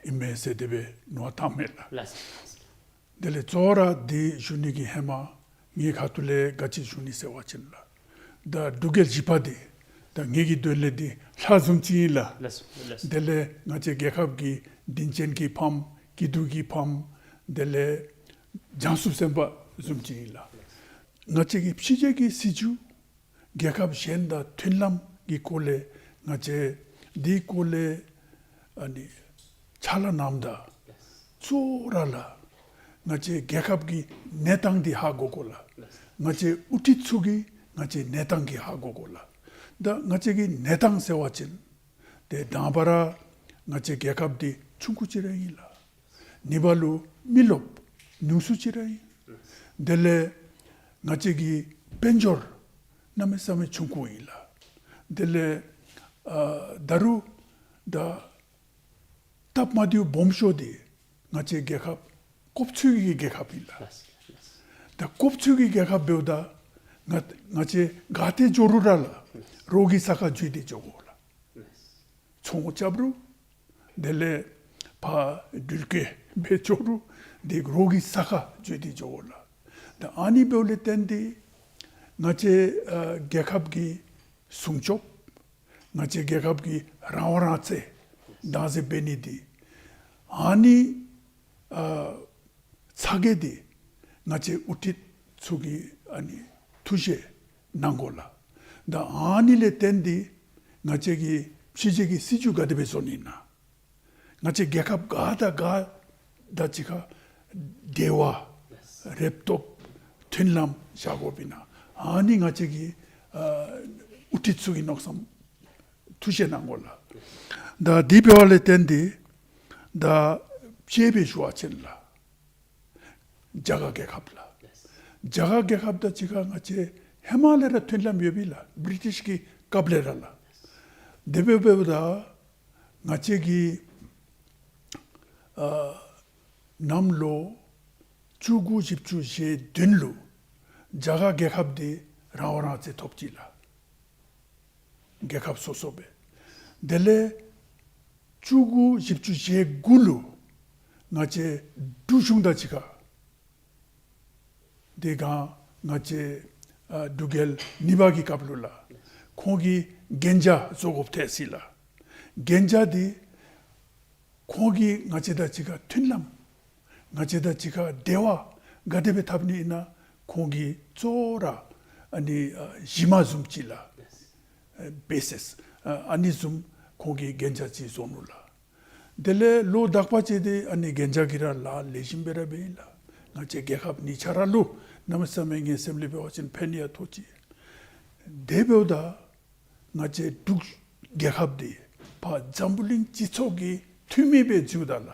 ཨིན་མས་ཟེར་དེ་སྦེ་ནོར་བཏང་མས་ལགས། ལགས་སོ། དེ་ལས་གཙོ་བོ་ར་འདི་ཞུ་ནི་གི་ཧེ་མ་ངེའི་ཁ་ཐུག་ལས་ག་ཅི་ཞུ་ནི་ཟེར་བ་ཅིན་ལགས། ད་འབྲུག་རྒྱལ་བཞི་པ་འདི་ད་ངེ་གི་དོན་ལས་འདི་ལྷ་བཟུམ་ཅིག་ཨིན་ལགས། ལགས་སོ། ལགས་སོ། དེ་ལས་ང་བཅས་རྒྱལ་ཁབ་ཀྱི་དྲིན་ཅན་གྱི་ཕམ་སྐྱིད་སྡུག་གི་ཕམ་དེ་ལས་བྱང་ཆུབ་སེམས་དཔའ་བཟུམ་ཅིག་ཨིན་ལགས། ང་བཅས་ཀྱི་ཕྱི་རྒྱལ་གྱི་སྲིད་བྱུས་ རྒྱལ་ཁབ་གཞན་དང་མཐུན་ལམ་གྱི་སྐོར་ལས་ང་བཅས་འདི་སྐོར་ལས་ཨ་ནི་ཕྱག་ལཱ་གནངམ་ད་གཙོ་བོ་ར་ལགས་ང་བཅས་རྒྱལ་ཁབ་ཀྱི་གནས་སྟངས་འདི་ཧ་གོ་དགོ་ལགས། ང་བཅས་དབུ་ཁྲིད་ཚུ་གིས་ང་བཅས་གནས་སྟངས་འདི་ཧ་གོ་དགོ་ལགས། ད་ང་བཅས་ཀྱི་གནས་སྟངས་ཟེར་བ་ཅིན་ཏེ་དང་པ་ར་ང་བཅས་རྒྱལ་ཁབ་འདི་ཆུང་ཀུ་ཅིག་ར་ཨིན་ལགས། གཉིས་པ་ལུ་མི་རློབས་ཉུང་སུ་ཅིག་ར་ཨིན། དེ་ལས་ང་བཅས་ཀྱི་དཔལ་འབྱོར་གནམ་མེད་ས་མེད་ཆུང་ཀུ་ཨིན་ལགས། དེ་ལས་ཨ་ད་རུང་ད་སྟབས་མ་བདེཝ་སྦོམ་ཤོས་འདི་ང་བཅས་རྒྱལ་ཁབ་ཀོབ་ཚོད་ཀྱི་རྒྱལ་ཁབ་ཨིན་ལགས། ད་ཀོབ་ཚོད་ཀྱི་རྒྱལ་ཁབ་འབདཝ་ད་ང་ང་བཅས་ག་ཏེ་འགྱོ་རུང་ར་ལགས་རོགས་ཀྱི་ས་ཁར་འགྱོ་སྟེ་འགྱོ་དགོ་ལགས། ཚོང་རྐྱབ་རུང་དེ་ལས་ཕར་འགྲུལ་སྐྱེལ་འབད་འགྱོ་རུང་འདི་རོགས་ཀྱི་ས་ཁར་འགྱོ་སྟེ་འགྱོ་དགོ་ལགས། ད་ཨ་ནི་འབདཝ་ལས་བརྟེན་ཏེ་ང་བཅས་ཨ་རྒྱལ་ཁབ་ཀྱི་སྲུང་སྐྱོབ་ང་བཅས་རྒྱལ་ཁབ་ཀྱི་རང་དབང་རང་བཙན་བདག་འཛིན་འབད་ནི་འདི་ཨ་ནི་ཨ་ཚ་གྱང་འདི་ང་བཅས་དབུ་ཁྲིད་ཚུ་གིས་ཨ་ནི་ཐུགས་བཞེས་གནང་དགོ་ལགས། ད་ཨ་ནི་ལས་བརྟེན་ཏེ་ང་བཅས་ཀྱི་ཕྱི་རྒྱལ་གྱི་སྲིད་བྱུས་ག་དེ་སྦེ་བཟོ་ནི་ཨིན་ན། ང་བཅས་རྒྱལ་ཁབ་ག་དང་ག་དང་གཅིག་ཁར་འབྲེལ་བ་རེབ་ཏོག་མཐུན་ལམ་བཞག་དགོཔ་ཨིན་ན། ཨ་ནི་ང་བཅས་ཀྱི་ཨ་དབུ་ཁྲིད་ཚུ་གིས་མནོ་བསམ་ཐུགས་བཞེས་གནང་དགོ་ལགས། ད་འདི་འབདཝ་ལས་བརྟེན་ཏེ་ད་དཔྱེ་སྦེ་ཞུ་བ་ཅིན་ལགས་རྒྱ་གར་རྒྱལ་ཁབ་ལགས། རྒྱ་གར་རྒྱལ་ཁབ་དང་གཅིག་ཁར་ང་བཅས་ཧེ་མ་ལས་ར་མཐུན་ལམ་ཡོད་པས་ལགས། བི་རི་ཊིཤ་གི་སྐབས་ལས་ར་ལགས། དེ་འབདཝ་ད་ང་བཅས་ཀྱིས་ཨ་གནམ་ལོ་བཅུ་དགུ་བཞི་བཅུ་ཞེ་བདུན་ལུ་རྒྱ་གར་རྒྱལ་ཁབ་འདི་རང་དབང་རང་བཙན་ཐོབ་ཅི་ལགས། རྒྱལ་ཁབ་སོ་སོ་སྦེ། དེ་ལས་བཅུ་དགུ་བཞི་བཅུ་ཞེ་དགུ་ལུ་ང་བཅས་འབྲུག་གཞུང་དང་གཅིག་ཁར་དེ་སྒང་ང་བཅས་ཨ་འབྲུག་རྒྱལ་གཉིས་པ་གི་སྐབས་ལུ་ལགས་ཁོང་གིས་གན་རྒྱ་བཟོ་དགོཔ་ཐལ་ཅི་ལགས། གན་རྒྱ་འདི་ཁོང་གིས་ང་བཅས་དང་གཅིག་ཁར་མཐུན་ལམ་ང་བཅས་དང་གཅིག་ཁར་འབྲེལ་བ་ག་དེ་སྦེ་འཐབ་ནི་ཨིན་ན་ཁོང་གིས་གཙོ་བོ་ར་ཨ་ནི་ཨ་གཞི་མ་བཟུམ་ཅིག་ལགས། ཨ་བེ་སིས་ཨ་ཨ་ནི་བཟུམ་ཁོང་གིས་གན་རྒྱ་ཅིག་བཟོ་ནུག་ལགས། དེ་ལས་ལོ་དག་པ་ཅིག་འདི་ཨ་ནི་གན་རྒྱ་གིས་ར་ལཱ་ལེགས་ཤོམ་སྦེ་ར་འབད་ཡི་ལགས། ང་བཅས་རྒྱལ་ཁབ་གཉིས་ཆ་ར་ལུ་གནམ་མེད་ས་མེད་ངའི་སེམས་ལས་འབད་བ་ཅིན་ཕན་ཡང་ཐོགས་ཅི། དེ་འབདཝ་ད་ང་བཅས་འབྲུག་རྒྱལ་ཁབ་འདི་ཕར་འཛམ་བུ་གླིང་སྤྱི་ཚོགས་ཀྱི་འཐུས་མི་སྦེ་འཛུལཝ་ད་ལགས།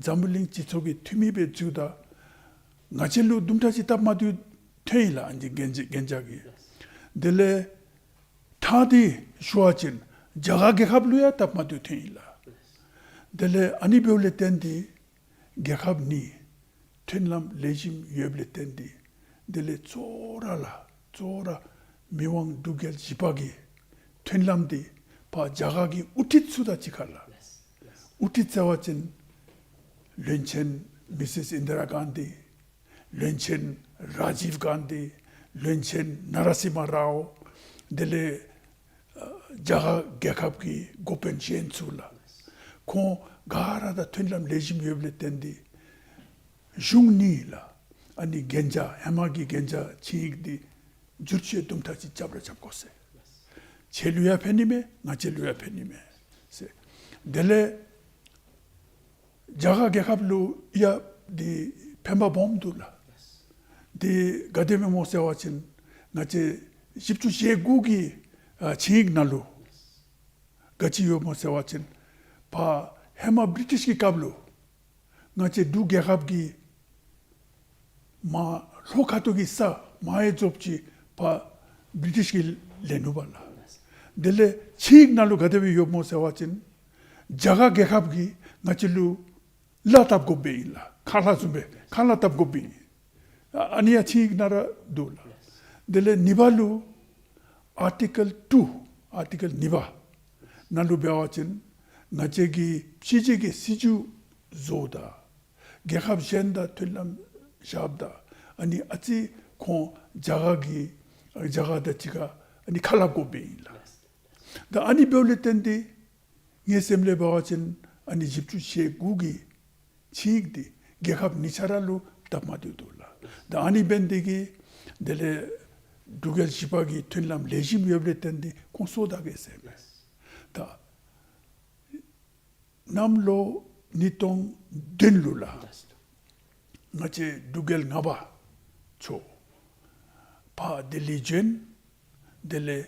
འཛམ་བུ་གླིང་སྤྱི་ཚོགས་ཀྱི་འཐུས་མི་སྦེ་འཛུལཝ་ད་ང་བཅས་ལུ་དུམ་གྲ་ཅིག་སྟབས་མ་བདེཝ་ཐོན་ཡི་ལགས། ཨ་ནི་གན་རྒྱ་གན་རྒྱ་གིས། དེ་ལས་ཐ་དེ་ཞུ་བ་ཅིན་རྒྱ་གར་རྒྱལ་ཁབ་ལུ་ཡང་སྟབས་མ་བདེཝ་ཐོན་ཡི་ལགས། དེ་ལས་ཨ་ནི་འབདཝ་ལས་བརྟེན་ཏེ་རྒྱལ་ཁབ་གཉིས་མཐུན་ལམ་ལེགས་ཤོམ་ཡོདཔ་ལས་བརྟེན་ཏེ་དེ་ལས་གཙོ་བོ་ར་ལགས་གཙོ་བོ་ར་མི་དབང་འབྲུག་རྒྱལ་བཞི་པ་གི་མཐུན་ལམ་འདི་ཕར་རྒྱ་གར་གྱི་དབུ་ཁྲིད་ཚུ་དང་གཅིག་ཁར་ལགས། དབུ་ཁྲིད་ཟེར་བ་ཅིན་བློན་ཆེན་མི་སིས་ཨིན་དི་ར་གཱན་དི། བློན་ཆེན་ར་ཇིབ་གཱན་དི། བློན་ཆེན་ནཱ་ར་སིམ་ཧ་རཱའུ། དེ་ལས་ཨ་རྒྱ་གར་རྒྱལ་ཁབ་ཀྱི་འགོ་དཔོན་གཞན་ཚུ་ལགས། ཁོང་ག་ར་དང་མཐུན་ལམ་ལེགས་ཤོམ་ཡོདཔ་ལས་བརྟེན་ཏེ་གཞུང་གཉིས་ལགས་ཨ་ནི་གན་རྒྱ་ཧེ་མ་གི་གན་རྒྱ་ཆིངས་ཡིག་འདི་བསྒྱུར་བཅོས་དུམ་གྲ་ཅིག་རྐྱབ་ར་རྐྱབ་དགོ་ཟེར། ཁྱེད་ལུ་ཡང་ཕན་ནི་མས། ང་བཅས་ལུ་ཡང་ཕན་ནི་མས་ཟེར། དེ་ལས་རྒྱ་གར་རྒྱལ་ཁབ་ལུ་ཡང་འདི་ཕན་པ་སྦོམ་འདུག་ལགས། འདི་ག་དེ་སྦེ་སྨོ་ཟེར་བ་ཅིན་ང་བཅས་བཞི་བཅུ་ཞེ་དགུ་གི་ཨ་ཆིངས་ཡིག་ནང་ལུ་ག་ཅི་ཡོད་སྨོ་ཟེར་བ་ཅིན་ཕར་ཧེ་མ་བི་རི་ཊིཤ་གི་སྐབས་ལུ་ང་བཅས་འབྲུག་རྒྱལ་ཁབ་ཀྱི་མར་ལྷོ་ཁ་ཐུག་གི་ས་མར་ཡང་རྫོགསཔ་ཅིག་ཕར་བི་རི་ཊིཤ་གིས་ལེན་ནུག་པ་ལགས། དེ་ལས་ཆིངས་ཡིག་ནང་ལུ་ག་དེ་སྦེ་ཡོདཔ་སྨོ་ཟེར་བ་ཅིན་རྒྱ་གར་རྒྱལ་ཁབ་ཀྱིས་ང་བཅས་ལུ་གླ་བཏབ་དགོཔ་སྦེ་ཨིན་ལགས། ཁ་ལྷག་བཟུམ་སྦེ་ཁ་ལྷག་བཏབ་དགོཔ་སྦེ་ཨིན། ཨ་ཨ་ནི་ཡང་ཆིངས་ཡིག་ནང་ར་འདུག་ལགས། དེ་ལས་གཉིས་པ་ལུ་ཨར་ཊི་ཀལ་ཊུ་ཨར་ཊི་ཀལ་གཉིས་པ་ནང་ལུ་འབད་བ་ཅིན་ང་བཅས་ཀྱིས་ཕྱི་རྒྱལ་གྱི་སྲིད་བྱུས་བཟོཝ་ད་རྒྱལ་ཁབ་གཞན་དང་མཐུན་ལམ་བཞགཔ་ད་ཨ་ནི་ཨ་ཙི་ཁོང་རྒྱ་གར་གྱི་རྒྱ་གར་དང་གཅིག་ཁར་ཨ་ནི་ཁ་སླབ་དགོཔ་སྦེ་ཨིན་ལགས། ད་ཨ་ནི་འབདཝ་ལས་བརྟེན་ཏེ་ངའི་སེམས་ལས་འབད་བ་ཅིན་ཨ་ནི་བཞི་བཅུ་ཞེ་དགུ་གི་ཆིངས་ཡིག་འདི་རྒྱལ་ཁབ་གཉིས་ཆ་ར་ལུ་སྟབས་མ་བདེཝ་འདུག་ལགས། ད་ཨ་ནི་འབད་ནི་དེ་གིས་དེ་ལས་ འབྲུག་རྒྱལ་བཞི་པ་གི་མཐུན་ལམ་ལེགས་ཤོམ་ཡོདཔ་ལས་བརྟེན་ཏེ་ཁོང་སོར་བདའ་གེ་ཟེར་མས། ད་གནམ་ལོ་ཉིས་སྟོང་བདུན་ལུ་ལགས། ང་བཅས་འབྲུག་རྒྱལ་ལྔ་པ་མཆོག་ཕར་ལྡི་ལི་བྱོན། དེ་ལས་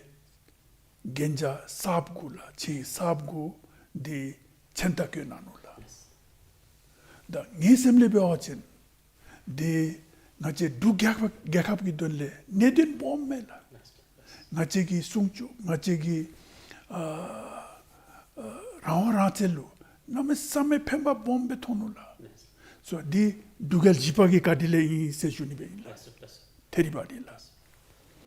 གན་རྒྱ་གསརཔ་གུ་ལགས། ཆིངས་གསརཔ་གུ་འདི་མཚན་རྟགས་བཀོད་གནང་ནུག་ལགས། ད་ངེའི་སེམས་ལས་འབད་བ་ཅིན་འདི་ང་བཅས་འབྲུག་རྒྱལ་ཁབ་རྒྱལ་ཁབ་ཀྱི་དོན་ལས་གནད་དོན་སྦོམ་མས་ལགས། ང་བཅས་ཀྱི་སྲུང་སྐྱོབ་ང་བཅས་ཀྱི་ཨ་ཨ་རང་དབང་རང་བཙན་ལུ་གནམ་མེད་ས་མེད་ཕན་པ་སྦོམ་སྦེ་ཐོགས་ནུག་ལགས། སོ་འདི་འབྲུག་རྒྱལ་བཞི་པ་གི་བཀའ་དྲིན་ལས་ཨིན་ཟེར་ཞུ་ནི་སྦེ་ཨིན་ལགས། ཐེ་རི་བ་དི་ལགས།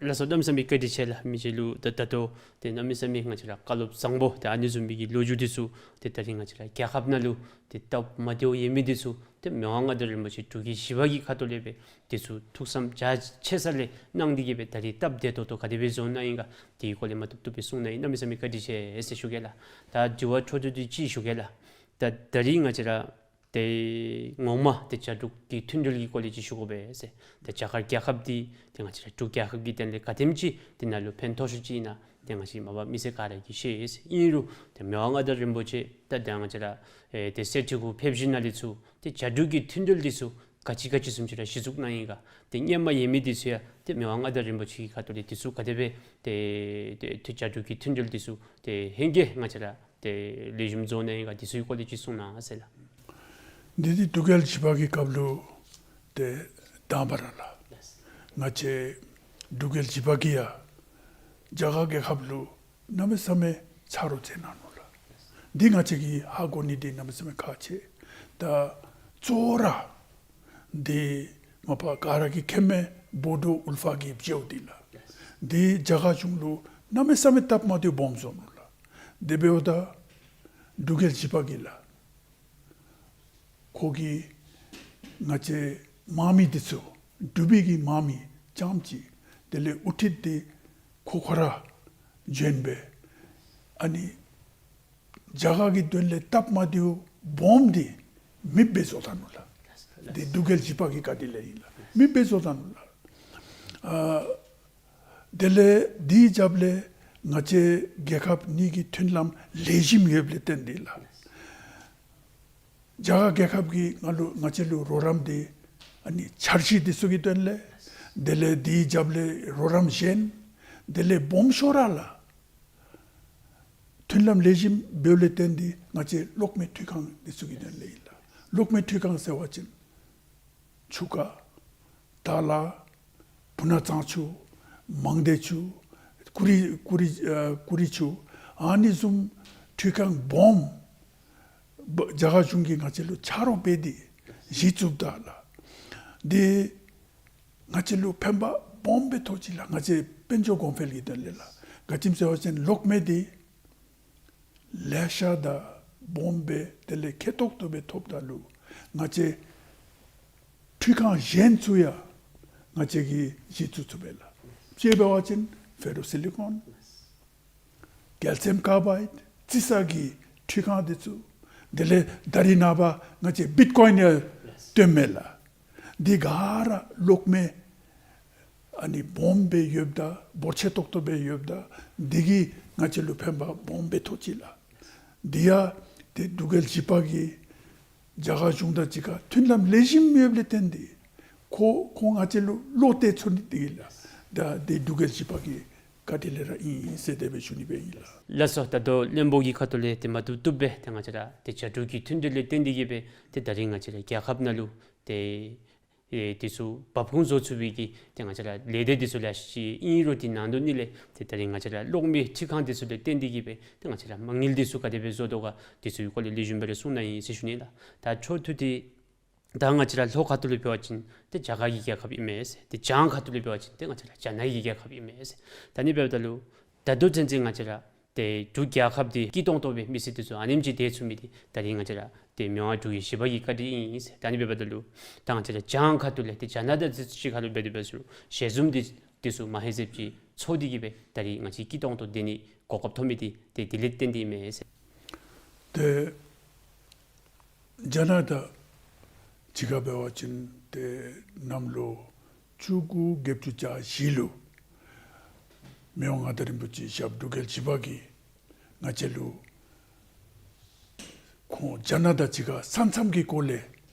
ལགས་སོ། གནམ་མེད་ས་མེད་བཀའ་དྲིན་ཆེ་ལགས། མི་རྗེ་ལུ་ད་ད་ལྟོ་ཏེ་གནམ་མེད་ས་མེད་ང་བཅས་ར་བཀའ་སློབ་བཟང་པོ་ཏེ་ཨ་ནི་བཟུམ་མའི་གི་ལོ་རྒྱུས་འདི་ཚུ་ཏེ་ད་རིས་ང་བཅས་ར་རྒྱལ་ཁབ་ནང་ལུ་ཏེ་སྟབས་མ་བདེཝ་ཡོད་མི་འདི་ཚུ་ཏེ་མི་དབང་མངའ་བདག་རིན་པོ་ཆེ་འབྲུག་རྒྱལ་བཞི་པ་གི་ཁ་ཐུག་ལས་སྦེ་འདི་ཚུ་ཐུགས་བསམ་རྒྱ་ཆེ་ས་ལས་གནང་སྟེ་གི་སྦེ་ད་རིས་སྟབས་བདེ་ཏོག་ཏོ་ག་དེ་སྦེ་བཟོ་གནང་ཡི་ག་དེའི་སྐོར་ལས་མ་བཏུབ་བཏུབ་སྦེ་གསུང་གནང་ཡི། གནམ་མེད་ས་མེད་བཀའ་དྲིན་ཆེ་ཟེར་ཞུ་གེ་ལགས། ད་དྲི་བ་འཕྲོ་མཐུད་དེ་ཅིག་ཞུ་གེ་ལགས། ད་ད་རིས་ང་བཅས་ར་ཏེ་ངོ་མ་ཏེ་རྒྱ་འབྲུག་གི་མཐུན་འབྲེལ་གྱི་སྐོར་ལས་ཅིག་ཞུ་དགོ་པས་ཟེར། ཏེ་རྒྱ་གར་རྒྱལ་ཁབ་འདི་ཏེ་ང་བཅས་ར་འབྲུག་རྒྱལ་ཁབ་ཀྱི་དོན་ལས་ག་དེམ་ཅིག་འདི་ནང་ལུ་ཕན་ཐོགས་ཤོར་ཅི་ཨིན་ན་ཏེ་ང་བཅས་མ་པ་མི་སེར་ག་ར་གིས་ཤེས་ཡི་ཟེར། ཨིན་རུང་ཏེ་མི་དབང་མངའ་བདག་རིན་པོ་ཆེ་ད་ད་ང་བཅས་ར་ཨེ་ཏེ་གསེར་ཁྲི་གུ་ཕེབས་ཞིནམ་ལས་ཚུར་ཏེ་རྒྱ་འབྲུག་གི་མཐུན་འབྲེལ་འདི་ཚུ་ག་ཅི་ག་ཅི་བཟུམ་ཅིག་ར་གཞི་བཙུགས་གནང་ཡི་ག། ཏེ་སྔོན་མ་ཡོད་མི་འདི་ཚུ་ཡང་ཏེ་མི་དབང་མངའ་བདག་རིན་པོ་ཆེ་གི་ཁ་ཐུག་ལས་འདི་ཚུ་ག་དེ་སྦེ་ཏེ་ཏེ་ཏེ་རྒྱ་འབྲུག་གི་མཐུན་འབྲེལ་འདི་ཚུ་ཏེ་ཧེང་གིས་ང་བཅས་ར་ཏེ་ལེགས་ཤོམ་བཟོ་གནང་ཡི་ག་འདི་ཚུ་གི་སྐོར་ལས་ཅིག་གསུང་གནང་ཟེར་ལགས། འདི་འདི་འབྲུག་རྒྱལ་བཞི་པ་གི་སྐབས་ལུ་ཏེ་དང་པ་ར་ལགས། ང་བཅས་འབྲུག་རྒྱལ་བཞི་པ་གིས་ཡང་རྒྱ་གར་རྒྱལ་ཁབ་ལུ་གནམ་མེད་ས་མེད་ཆ་རོགས་མཛད་གནང་ནུག་ལགས། འདི་ང་བཅས་ཀྱིས་ཧ་གོ་ནི་འདི་གནམ་མེད་ས་མེད་ཁག་ཆེ། ད་གཙོ་བོ་ར་འདི་མ་པ་ག་ར་གིས་མཁྱེན་མི་བོ་ཌོ་ཨུལ་ཕ་གི་བྱེལཝ་འདི་ལགས། འདི་རྒྱ་གར་གཞུང་ལུ་གནམ་མེད་ས་མེད་སྟབས་མ་བདེཝ་སྦོམ་བཟོ་ནུག་ལགས། དེ་འབདཝ་ད་འབྲུག་རྒྱལ་བཞི་པ་གིས་ལགས། ཁོ་གིས་ང་བཅས་དམག་མི་འདི་ཚུ་འབྲུག་པའི་གི་དམག་མི་རྐྱངམ་ཅིག་དེ་ལས་དབུ་ཁྲིད་འདི་ཁོ་ཁོ་ར་བྱོན་སྦེ་ཨ་ནི་རྒྱ་གར་གྱི་དོན་ལས་སྟབས་མ་བདེཝ་སྦོམ་འདི་མེདཔ་སྦེ་བཟོ་ད་ནུག་ལགས། འདི་འབྲུག་རྒྱལ་བཞི་པ་གི་བཀའ་དྲིན་ལས་ཨིན་ལགས། མེདཔ་སྦེ་བཟོ་ད་ནུག་ལགས། ཨ་དེ་ལས་འདི་རྒྱབ་ལས་ང་བཅས་རྒྱལ་ཁབ་གཉིས་ཀྱི་མཐུན་ལམ་ལེགས་ཤོམ་ཡོདཔ་ལས་བརྟེན་ཏེ་ལགས། རྒྱ་གར་རྒྱལ་ཁབ་ཀྱིས་ང་ལུ་ང་བཅས་ལུ་རོགས་རམ་འདི་ཨ་ནི་འཆར་གཞི་འདི་ཚུ་གི་དོན་ལས་དེ་ལས་འདི་རྒྱབ་ལས་རོགས་རམ་གཞན་དེ་ལས་སྦོམ་ཤོས་ར་ལགས། མཐུན་ལམ་ལེགས་ཤོམ་འབདཝ་ལས་བརྟེན་ཏེ་ང་བཅས་གློག་མེ་འཕྲུལ་ཁང་འདི་ཚུ་གི་དོན་ལས་ཨིན་ལགས། གློག་མེ་འཕྲུལ་ཁང་ཟེར་བ་ཅིན་ཆུ་ཁ་དར་ལ་སྤུ་ན་གཙང་ཆུ་མང་སྡེ་ཆུ་ཀུ་རི་ཀུ་རི་ཨ་ཀུ་རི་ཆུ་ཨ་ནི་བཟུམ་འཕྲུལ་ཁང་སྦོམ་རྒྱ་གར་གཞུང་གིས་ང་བཅས་ལུ་ཆ་རོགས་འབད་དེ་གཞི་བཙུགས་ད་ལགས། འདི་ང་བཅས་ལུ་ཕན་པ་སྦོམ་སྦེ་ཐོགས་ཅི་ལགས། ང་བཅས་དཔལ་འབྱོར་གོང་འཕེལ་གྱི་དོན་ལས་ལགས། ག་ཅི་སྨོ་ཟེར་བ་ཅིན་གློག་མེ་འདི་ལེ་ཤ་དང་སྦོམ་སྦེ་དེ་ལས་ཁེ་ཏོག་ཏོ་སྦེ་ཐོབ་ད་ལུ་ང་བཅས་འཕྲུལ་ཁང་གཞན་ཚུ་ཡང་ང་བཅས་ཀྱིས་གཞི་བཙུགས་ཚུགས་པས་ལགས། ཅིག་འབད་བ་ཅིན་ཕེ་རོ་སི་ལི་ཀོན་ཀེལ་སི་ཡམ་ཀར་བའིཌ་རྩི་ས་གི་འཕྲུལ་ཁང་འདི་ཚུ་དེ་ལས་ད་རིས་ནངས་པ་ང་བཅས་བིཊ་ཀོའིན་ཡང་བཏོན་མས་ལགས། འདི་ག་ར་གློག་མེ་ཨ་ནི་སྦོམ་སྦེ་ཡོདཔ་ད་འབོར་ཆེ་ཏོག་ཏོ་སྦེ་ཡོདཔ་ད་འདི་གིས་ང་བཅས་ལུ་ཕན་པ་སྦོམ་སྦེ་ཐོགས་ཅི་ལགས། འདི་ཡང་ཏེ་འབྲུག་རྒྱལ་བཞི་པ་གིས་རྒྱ་གར་གཞུང་དང་གཅིག་ཁར་མཐུན་ལམ་ལེགས་ཤོམ་ཡོདཔ་ལས་བརྟེན་ཏེ་ཁོ་ཁོང་ང་བཅས་ལུ་བློ་གཏད་ཚུགས་ནི་འདི་གིས་ལགས། ད་འདི་འབྲུག་རྒྱལ་བཞི་པ་གི་བཀའ་དྲིན་ལས་ར་ཨིན་ཟེར་དེ་སྦེ་ཞུ་ནི་སྦེ་ཨིན་ལགས། ལགས་སོ། ད་ལྟོ་བློན་པོ་གི་ཁ་ཐུག་ལས་ཏེ་མ་བཏུབ་བཏུབ་སྦེ་ཏེ་ང་བཅས་ར་ཏེ་རྒྱ་འབྲུག་གི་མཐུན་འབྲེལ་ལས་བརྟེན་ཏེ་གིས་སྦེ་ཏེ་ད་རིས་ང་བཅས་ར་རྒྱལ་ཁབ་ནང་ལུ་ཏེ་ཨེ་འདི་ཚུ་འབབ་ཁུངས་བཟོ་ཚུགས་པའི་གི་ཏེ་ང་བཅས་ར་ལས་སྡེ་འདི་ཚུ་ལེ་ཤ་ཅིག་ཨིན་རུང་འདི་ནང་དོན་ནི་ལས་ཏེ་ད་རིས་ང་བཅས་ར་གློག་མེ་འཕྲུལ་ཁང་འདི་ཚུ་ལས་བརྟེན་ཏེ་གིས་སྦེ་ཏེ་ང་བཅས་ར་མ་དངུལ་འདི་ཚུ་ག་དེ་སྦེ་བཟོ་དོ་ག་འདི་ཚུ་གི་སྐོར་ལས་ལེགས་ཤོམ་སྦེ་ར་གསུང་གནང་ཡི་ཟེར་ཞུ་ནི་ལགས། ད་འཕྲོ་མཐུད་དེ་ད་ང་བཅས་ར་ལྷོ་ཁ་ཐུག་ལུ་འབད་བ་ཅིན་ཏེ་རྒྱ་གར་གྱི་རྒྱལ་ཁབ་ཨིན་མས་ཟེར། ཏེ་བྱང་ཁ་ཐུག་ལུ་འབད་བ་ཅིན་ཏེ་ང་བཅས་ར་རྒྱ་ནག་གི་རྒྱལ་ཁབ་ཨིན་མས་ཟེར། ད་ཨ་ནི་འབདཝ་ད་ལུ་ད་ལྟོ་ཚུན་ཚོད་ང་བཅས་ར་ཏེ་འབྲུག་རྒྱལ་ཁབ་འདི་སྐྱིད་ཏོང་ཏོ་སྦེ་མི་སེར་འདི་ཚུ་ཨ་ནེམ་ཅིག་སྡོད་ཚུགས་མི་འདི་ད་རིས་ང་བཅས་ར་ཏེ་མི་དབང་འབྲུག་རྒྱལ་བཞི་པ་གི་བཀའ་དྲིན་ཨིན་ཟེར། ད་ཨ་ནི་འབདཝ་ད་ལུ་ད་ང་བཅས་ར་བྱང་ཁ་ཐུག་ལས་ཏེ་རྒྱ་ནག་དང་ཅིག་ཁར་ལུ་འབད་དེ་འབད་ཟེར་རུང་ཞལ་འཛོམས་འདི་འདི་ཚུ་མ་ཧེ་ཟེབ་ཅིག་ཚོགས་ཏེ་གིས་སྦེ་ད་རིས་ང་བཅས་སྐྱིད་ཏོང་ཏོ་སྡོད་ནི་གོ་སྐབས་ཐོབ་མི་འདི་ཏེ་དེ་ལས་བརྟེན་ཏེ་ཨིན་མས་ཟེར། ཏེ་རྒྱ་ནག་དང་གཅིག་ཁར་འབད་བ་ཅིན་ཏེ་གནམ་ལོ་བཅུ་དགུ་བརྒྱད་ཅུ་གྱ་བཞི་ལུ་ མི་དབང་མངའ་བདག་རིན་པོ་ཆེ་ཞབས་འབྲུག་རྒྱལ་བཞི་པ་གིས་ང་བཅས་ལུ་ཁོང་རྒྱ་ནག་དང་གཅིག་ཁར་ས་མཚམས་ཀྱི་སྐོར་ལས་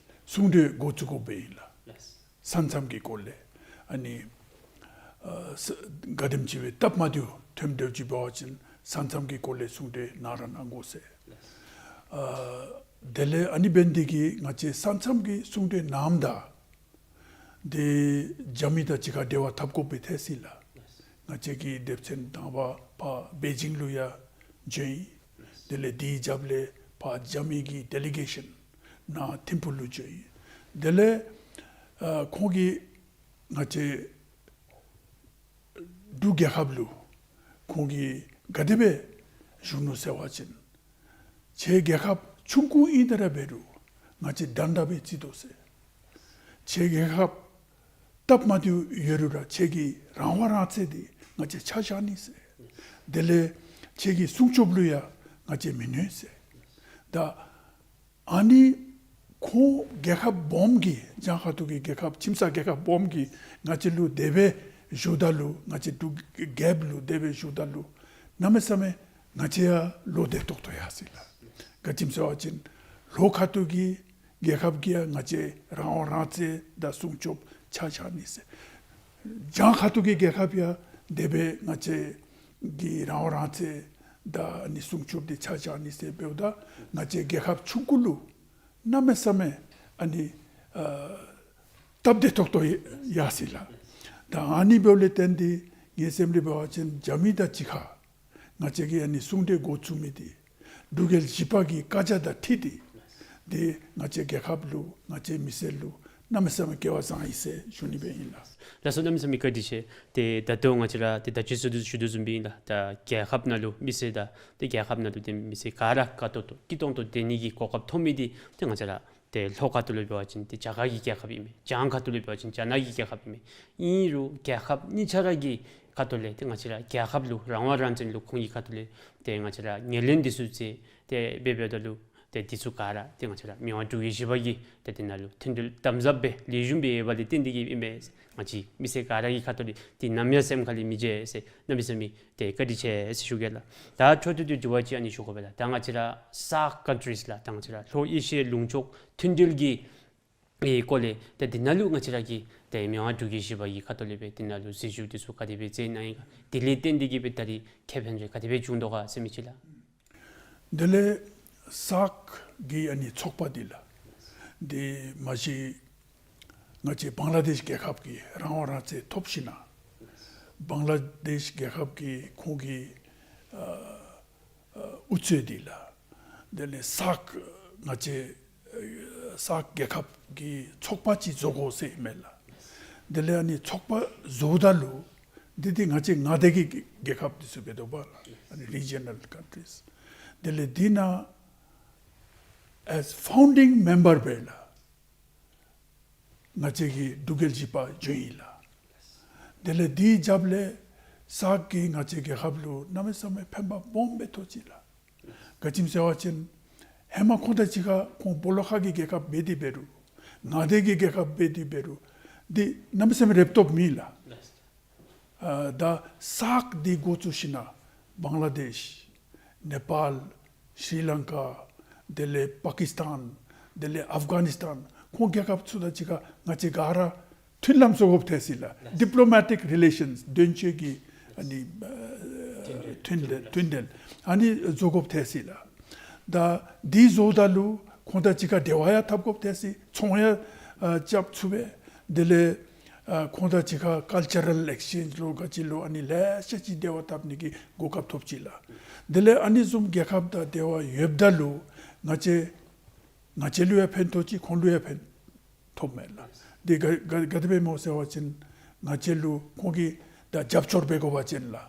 གསུང་གྲོས་འགོ་བཙུགས་དགོཔ་སྦེ་ཨིན་ལགས། ལགས། ས་མཚམས་ཀྱི་སྐོར་ལས་ཨ་ནི་ཨ་ས་ག་དེམ་ཅིག་སྦེ་སྟབས་མ་བདེཝ་ཐོནམ་འདྲཝ་ཅིག་འབད་བ་ཅིན་ས་མཚམས་ཀྱི་སྐོར་ལས་གསུང་གྲོས་གནང་ར་གནང་དགོ་ཟེར། ལགས། ཨ་དེ་ལས་ཨ་ནི་འབད་ནི་དེ་གིས་ང་བཅས་ས་མཚམས་ཀྱི་གསུང་གྲོས་གནངམ་ད་ཏེ་རྒྱ་མི་དང་གཅིག་ཁར་འབྲེལ་བ་འཐབ་དགོཔ་སྦེ་ཐལ་ཅི་ལགས། ང་བཅས་ཀྱི་སྡེ་ཚན་དང་པ་ཕར་པེ་ཅིང་ལུ་ཡང་བྱོན་ཡི། དེ་ལས་དེའི་རྒྱབ་ལས་ཕར་རྒྱ་མི་གི་ཌེ་ལི་གེ་ཤཱན་ནཱ་ཐིམ་ཕུག་ལུ་བྱོན་ཡི། དེ་ལས་ཨ་ཁོང་གིས་ང་བཅས་འབྲུག་རྒྱལ་ཁབ་ལུ་ཁོང་གིས་ག་དེ་སྦེ་ཞུ་ནུག་ཟེར་བ་ཅིན་ཁྱེད་རྒྱལ་ཁབ་ཆུང་ཀུ་ཨིན་ད་ར་འབད་རུང་ང་བཅས་དྲན་དྲའ་སྦེ་བརྩི་དོ་ཟེར། ཁྱེད་རྒྱལ་ཁབ་སྟབས་མ་བདེཝ་ཡོད་རུང་ར་ཁྱེད་ཀྱི་རང་དབང་རང་བཙན་འདི་ང་བཅས་ཆ་བཞག་ནི་ཟེར། དེ་ལས་ཁྱེད་ཀྱི་སྲུང་སྐྱོབ་ལུ་ཡང་ང་བཅས་མི་གནོད་ཟེར། ད་ཨ་ནི་ཁོང་རྒྱལ་ཁབ་སྦོམ་གྱིས་བྱང་ཁ་ཐུག་གི་རྒྱལ་ཁབ་ཁྱིམ་ཚང་རྒྱལ་ཁབ་སྦོམ་གྱིས་ང་བཅས་ལུ་དེ་སྦེ་ཞུཝ་ད་ལུ་ང་བཅས་འབྲུག་རྒྱལ་ཁབ་ལུ་དེ་སྦེ་ཞུཝ་ད་ལུ་གནམ་མེད་ས་མེད་ང་བཅས་ཡང་བློ་བདེ་ཏོག་ཏོ་ཡར་སོ་ཡི་ལགས། ག་ཅི་སྨོ་ཟེར་བ་ཅིན་ལྷོ་ཁ་ཐུག་གི་རྒྱལ་ཁབ་ཀྱིས་ཡང་ང་བཅས་རང་དབང་རང་བཙན་དང་སྲུང་སྐྱོབ་ཆ་བཞག་ནི་ཟེར། བྱང་ཁ་ཐུག་གི་རྒྱལ་ཁབ་ཡང་དེ་སྦེ་ང་བཅས་ཀྱི་རང་དབང་རང་བཙན་དང་ཨ་ནི་སྲུང་སྐྱོབ་འདི་ཆ་བཞག་ནི་ཟེར་འབདཝ་ད་ང་བཅས་རྒྱལ་ཁབ་ཆུང་ཀུ་ལུ་གནམ་མེད་ས་མེད་ཨ་ནི་ཨ་སྟབས་བདེ་ཏོག་ཏོ་ཡར་སོ་ཡི་ལགས། ད་ཨ་ནི་འབདཝ་ལས་བརྟེན་ཏེ་ངེའི་སེམས་ལས་འབད་བ་ཅིན་རྒྱ་མི་དང་གཅིག་ཁར་ང་བཅས་ཀྱིས་ཨ་ནི་གསུང་གྲོས་འགོ་བཙུགས་མི་འདི་འབྲུག་རྒྱལ་བཞི་པ་གི་བཀའ་རྒྱ་དང་འཁྲིལ་ཏེ་འདི་ང་བཅས་རྒྱལ་ཁབ་ལུ་ང་བཅས་མི་སེར་ལུ་གནམ་མེད་ས་མེད་སྐལ་བ་བཟང་ཡི་ཟེར་ཞུ་ནི་སྦེ་ཨིན་ལགས། ལགས་སོ། གནམ་མེད་ས་མེད་བཀའ་དྲིན་ཆེ། ཏེ་ད་ལྟོ་ང་བཅས་ར་ཏེ་ད་ཅི་ཞུ་དོ་ཞུ་དོ་བཟུམ་སྦེ་ཨིན་ལགས། ད་རྒྱལ་ཁབ་ནང་ལུ་མི་སེར་དང་ཏེ་རྒྱལ་ཁབ་ནང་ལུ་ཏེ་མི་སེར་ག་ར་དགའ་ཏོག་ཏོ་སྐྱིད་ཏོང་ཏོ་སྡོད་ནི་གི་གོ་སྐབས་ཐོབ་མི་འདི་ཏེ་ང་བཅས་ར་ཏེ་ལྷོ་ཁ་ཐུག་ལུ་འབད་བ་ཅིན་ཏེ་རྒྱ་གར་གྱི་རྒྱལ་ཁབ་ཨིན་མས། བྱང་ཁ་ཐུག་ལུ་འབད་བ་ཅིན་རྒྱ་ནག་གི་རྒྱལ་ཁབ་ཨིན་མས། ཨིན་རུང་རྒྱལ་ཁབ་གཉིས་ཆ་ར་གི་ཁ་ཐུག་ལས་ཏེ་ང་བཅས་ར་རྒྱལ་ཁབ་ལུ་རང་དབང་རང་བཙན་ལུ་ཁོང་གི་ཁ་ཐུག་ལས་ཏེ་ང་བཅས་ར་ངོས་ལེན་འདི་ཚུ་མཛད་དེ་འབད་འབདཝ་ད་ལུ་ཏེ་འདི་ཚུ་ག་ར་ཏེ་ང་བཅས་ར་མི་དབང་འབྲུག་རྒྱལ་བཞི་པ་གིས་ཏེ་འདི་ནང་ལུ་མཐུན་སྒྲིལ་དམ་ཟབ་སྦེ་ལེགས་ཤོམ་སྦེ་འབད་ལས་བརྟེན་ཏེ་གིས་ཨིན་མས། ང་བཅས་མི་སེར་ག་ར་གི་ཁ་ཐུག་ལས་འདི་ནམ་ཡང་སེམས་ཁ་ལས་མི་བརྗེད་ཟེར་གནམ་མེད་ས་མེད་ཏེ་བཀའ་དྲིན་ཆེ་ཟེར་ཞུ་གེ་ལགས། ད་འཕྲོ་མཐུད་དེ་དྲི་བ་ཅིག་ཨ་ནི་ཞུ་དགོ་པས་ལགས། ད་ང་བཅས་ར་སཱག་ཀཱན་ཊི་རིསི་ལགས། ད་ང་བཅས་ར་ལྷོ་ཨེ་ཤི་ཡའི་ལུང་ཕྱོགས་མཐུན་སྒྲིལ་གྱི་ཨེ་སྐོར་ལས་ཏེ་འདི་ནང་ལུ་ང་བཅས་ར་གི་ཏེ་མི་དབང་འབྲུག་རྒྱལ་བཞི་པ་གི་ཁ་ཐུག་ལས་སྦེ་འདི་ནང་ལུ་འཛུལ་ཞུགས་འདི་ཚུ་ག་དེ་སྦེ་མཛད་གནང་ཡི་ག། དེ་ལས་བརྟེན་ཏེ་གིས་སྦེ་ད་རིས་ཁེ་ཕན་རེ་ག་དེ་སྦེ་བྱུང་དོ་ག་ཟེར་མི་ཅིག་ལགས། དེ་ལས་སཱག་གི་ཨ་ནི་ཚོགས་པ་འདི་ལགས། འདི་མ་གཞི་ང་བཅས་བང་ལ་དེཤ་རྒྱལ་ཁབ་ཀྱིས་རང་དབང་རང་བཙན་ཐོབ་ཞིནམ་ལས་བང་ལ་དེཤ་རྒྱལ་ཁབ་ཀྱིས་ཁོང་གི་ཨ་ཨ་དབུ་གཙོས་འདི་ལགས། དེ་ལས་སཱག་ང་བཅས་ཨ་སཱག་རྒྱལ་ཁབ་ཀྱི་ཚོགས་པ་ཅིག་བཟོ་དགོ་ཟེར་མས་ལགས། དེ་ལས་ཨ་ནི་ཚོགས་པ་བཟོཝ་ད་ལུ་འདི་འདི་ང་བཅས་མངའ་སྡེ་གི་རྒྱལ་ཁབ་འདི་ཚུ་འབད་དོ་བ་ལགས། ཨ་ནི་རི་ཇི་ནཱལ་ཀཱན་ཊི་རིསི། དེ་ལས་འདི་ནང་as founding member སྦེ་ལགས་ང་བཅས་ཀྱི་འབྲུག་རྒྱལ་བཞི་པ་བྱོན་ཡི་ལགས། དེ་ལས་འདིའི་རྒྱབ་ལས་སཱག་གིས་ང་བཅས་རྒྱལ་ཁབ་ལུ་གནམ་མེད་ས་མེད་ཕན་པ་སྦོམ་སྦེ་ཐོགས་ཅི་ལགས། ག་ཅི་སྨོ་ཟེར་བ་ཅིན་ཧེ་མ་ཁོང་དང་གཅིག་ཁར་ཁོང་སྦོ་ལོགས་ཁ་གི་རྒྱལ་ཁབ་འབད་དེ་འབད་རུང་མངའ་སྡེ་གི་རྒྱལ་ཁབ་འབད་དེ་འབད་རུང་འདི་གནམ་མེད་ས་མེད་རེབ་ཏོག་མེད་ལགས། ཨ་ད་སཱག་འདི་འགོ་བཙུགས་ཞིནམ་ལས་བང་ལ་དེཤ་ནེ་པཱལ་ཤྲི་ལང་ཀ་དེ་ལས་པ་ཀིསི་ཏཱན་དེ་ལས་ཨབ་གྷ་ནིསི་ཏཱན་ཁོང་རྒྱལ་ཁབ་ཚུ་དང་གཅིག་ཁར་ང་བཅས་ག་ར་མཐུན་ལམ་བཟོ་དགོཔ་ཐལ་ཅི་ལགས། ཌི་པི་ལོ་མེ་ཊིཀ་རི་ལེ་ཤཱནསི་དོན་གཅོད་ཀྱི་ཨ་ནི་ཨ་མཐུན་འབྲེལ་མཐུན་འབྲེལ་ཨ་ནི་བཟོ་དགོཔ་ཐལ་ཅི་ལགས། ད་འདི་བཟོཝ་ད་ལུ་ཁོང་དང་གཅིག་ཁར་འབྲེལ་བ་ཡང་འཐབ་དགོཔ་ཐལ་ཅི། ཚོང་ཡང་ཨ་རྐྱབ་ཚུགས་པས། དེ་ལས་ཨ་ཁོང་དང་གཅིག་ཁར་ཀཱལ་ཅར་རཱལ་ཨེགསི་ཅེནཇ་ལོ་ག་ཅི་ལོ་ཨ་ནི་ལེ་ཤ་ཅིག་འབྲེལ་བ་འཐབ་ནི་གི་གོ་སྐབས་ཐོབ་ཅི་ལགས། དེ་ལས་ཨ་ནི་བཟུམ་རྒྱལ་ཁབ་དང་འབྲེལ་བ་ཡོདཔ་ད་ལུ་ང་བཅས་ང་བཅས་ལུ་ཡང་ཕན་ཐོགས་ཅི། ཁོང་ལུ་ཡང་ཕན་ཐོགས་མས་ལགས། འདི་ག་ག་ག་དེ་སྦེ་སྨོ་ཟེར་བ་ཅིན་ང་བཅས་ལུ་ཁོང་གིས་ད་རྒྱབ་སྐྱོར་འབད་དགོ་པ་ཅིན་ལགས་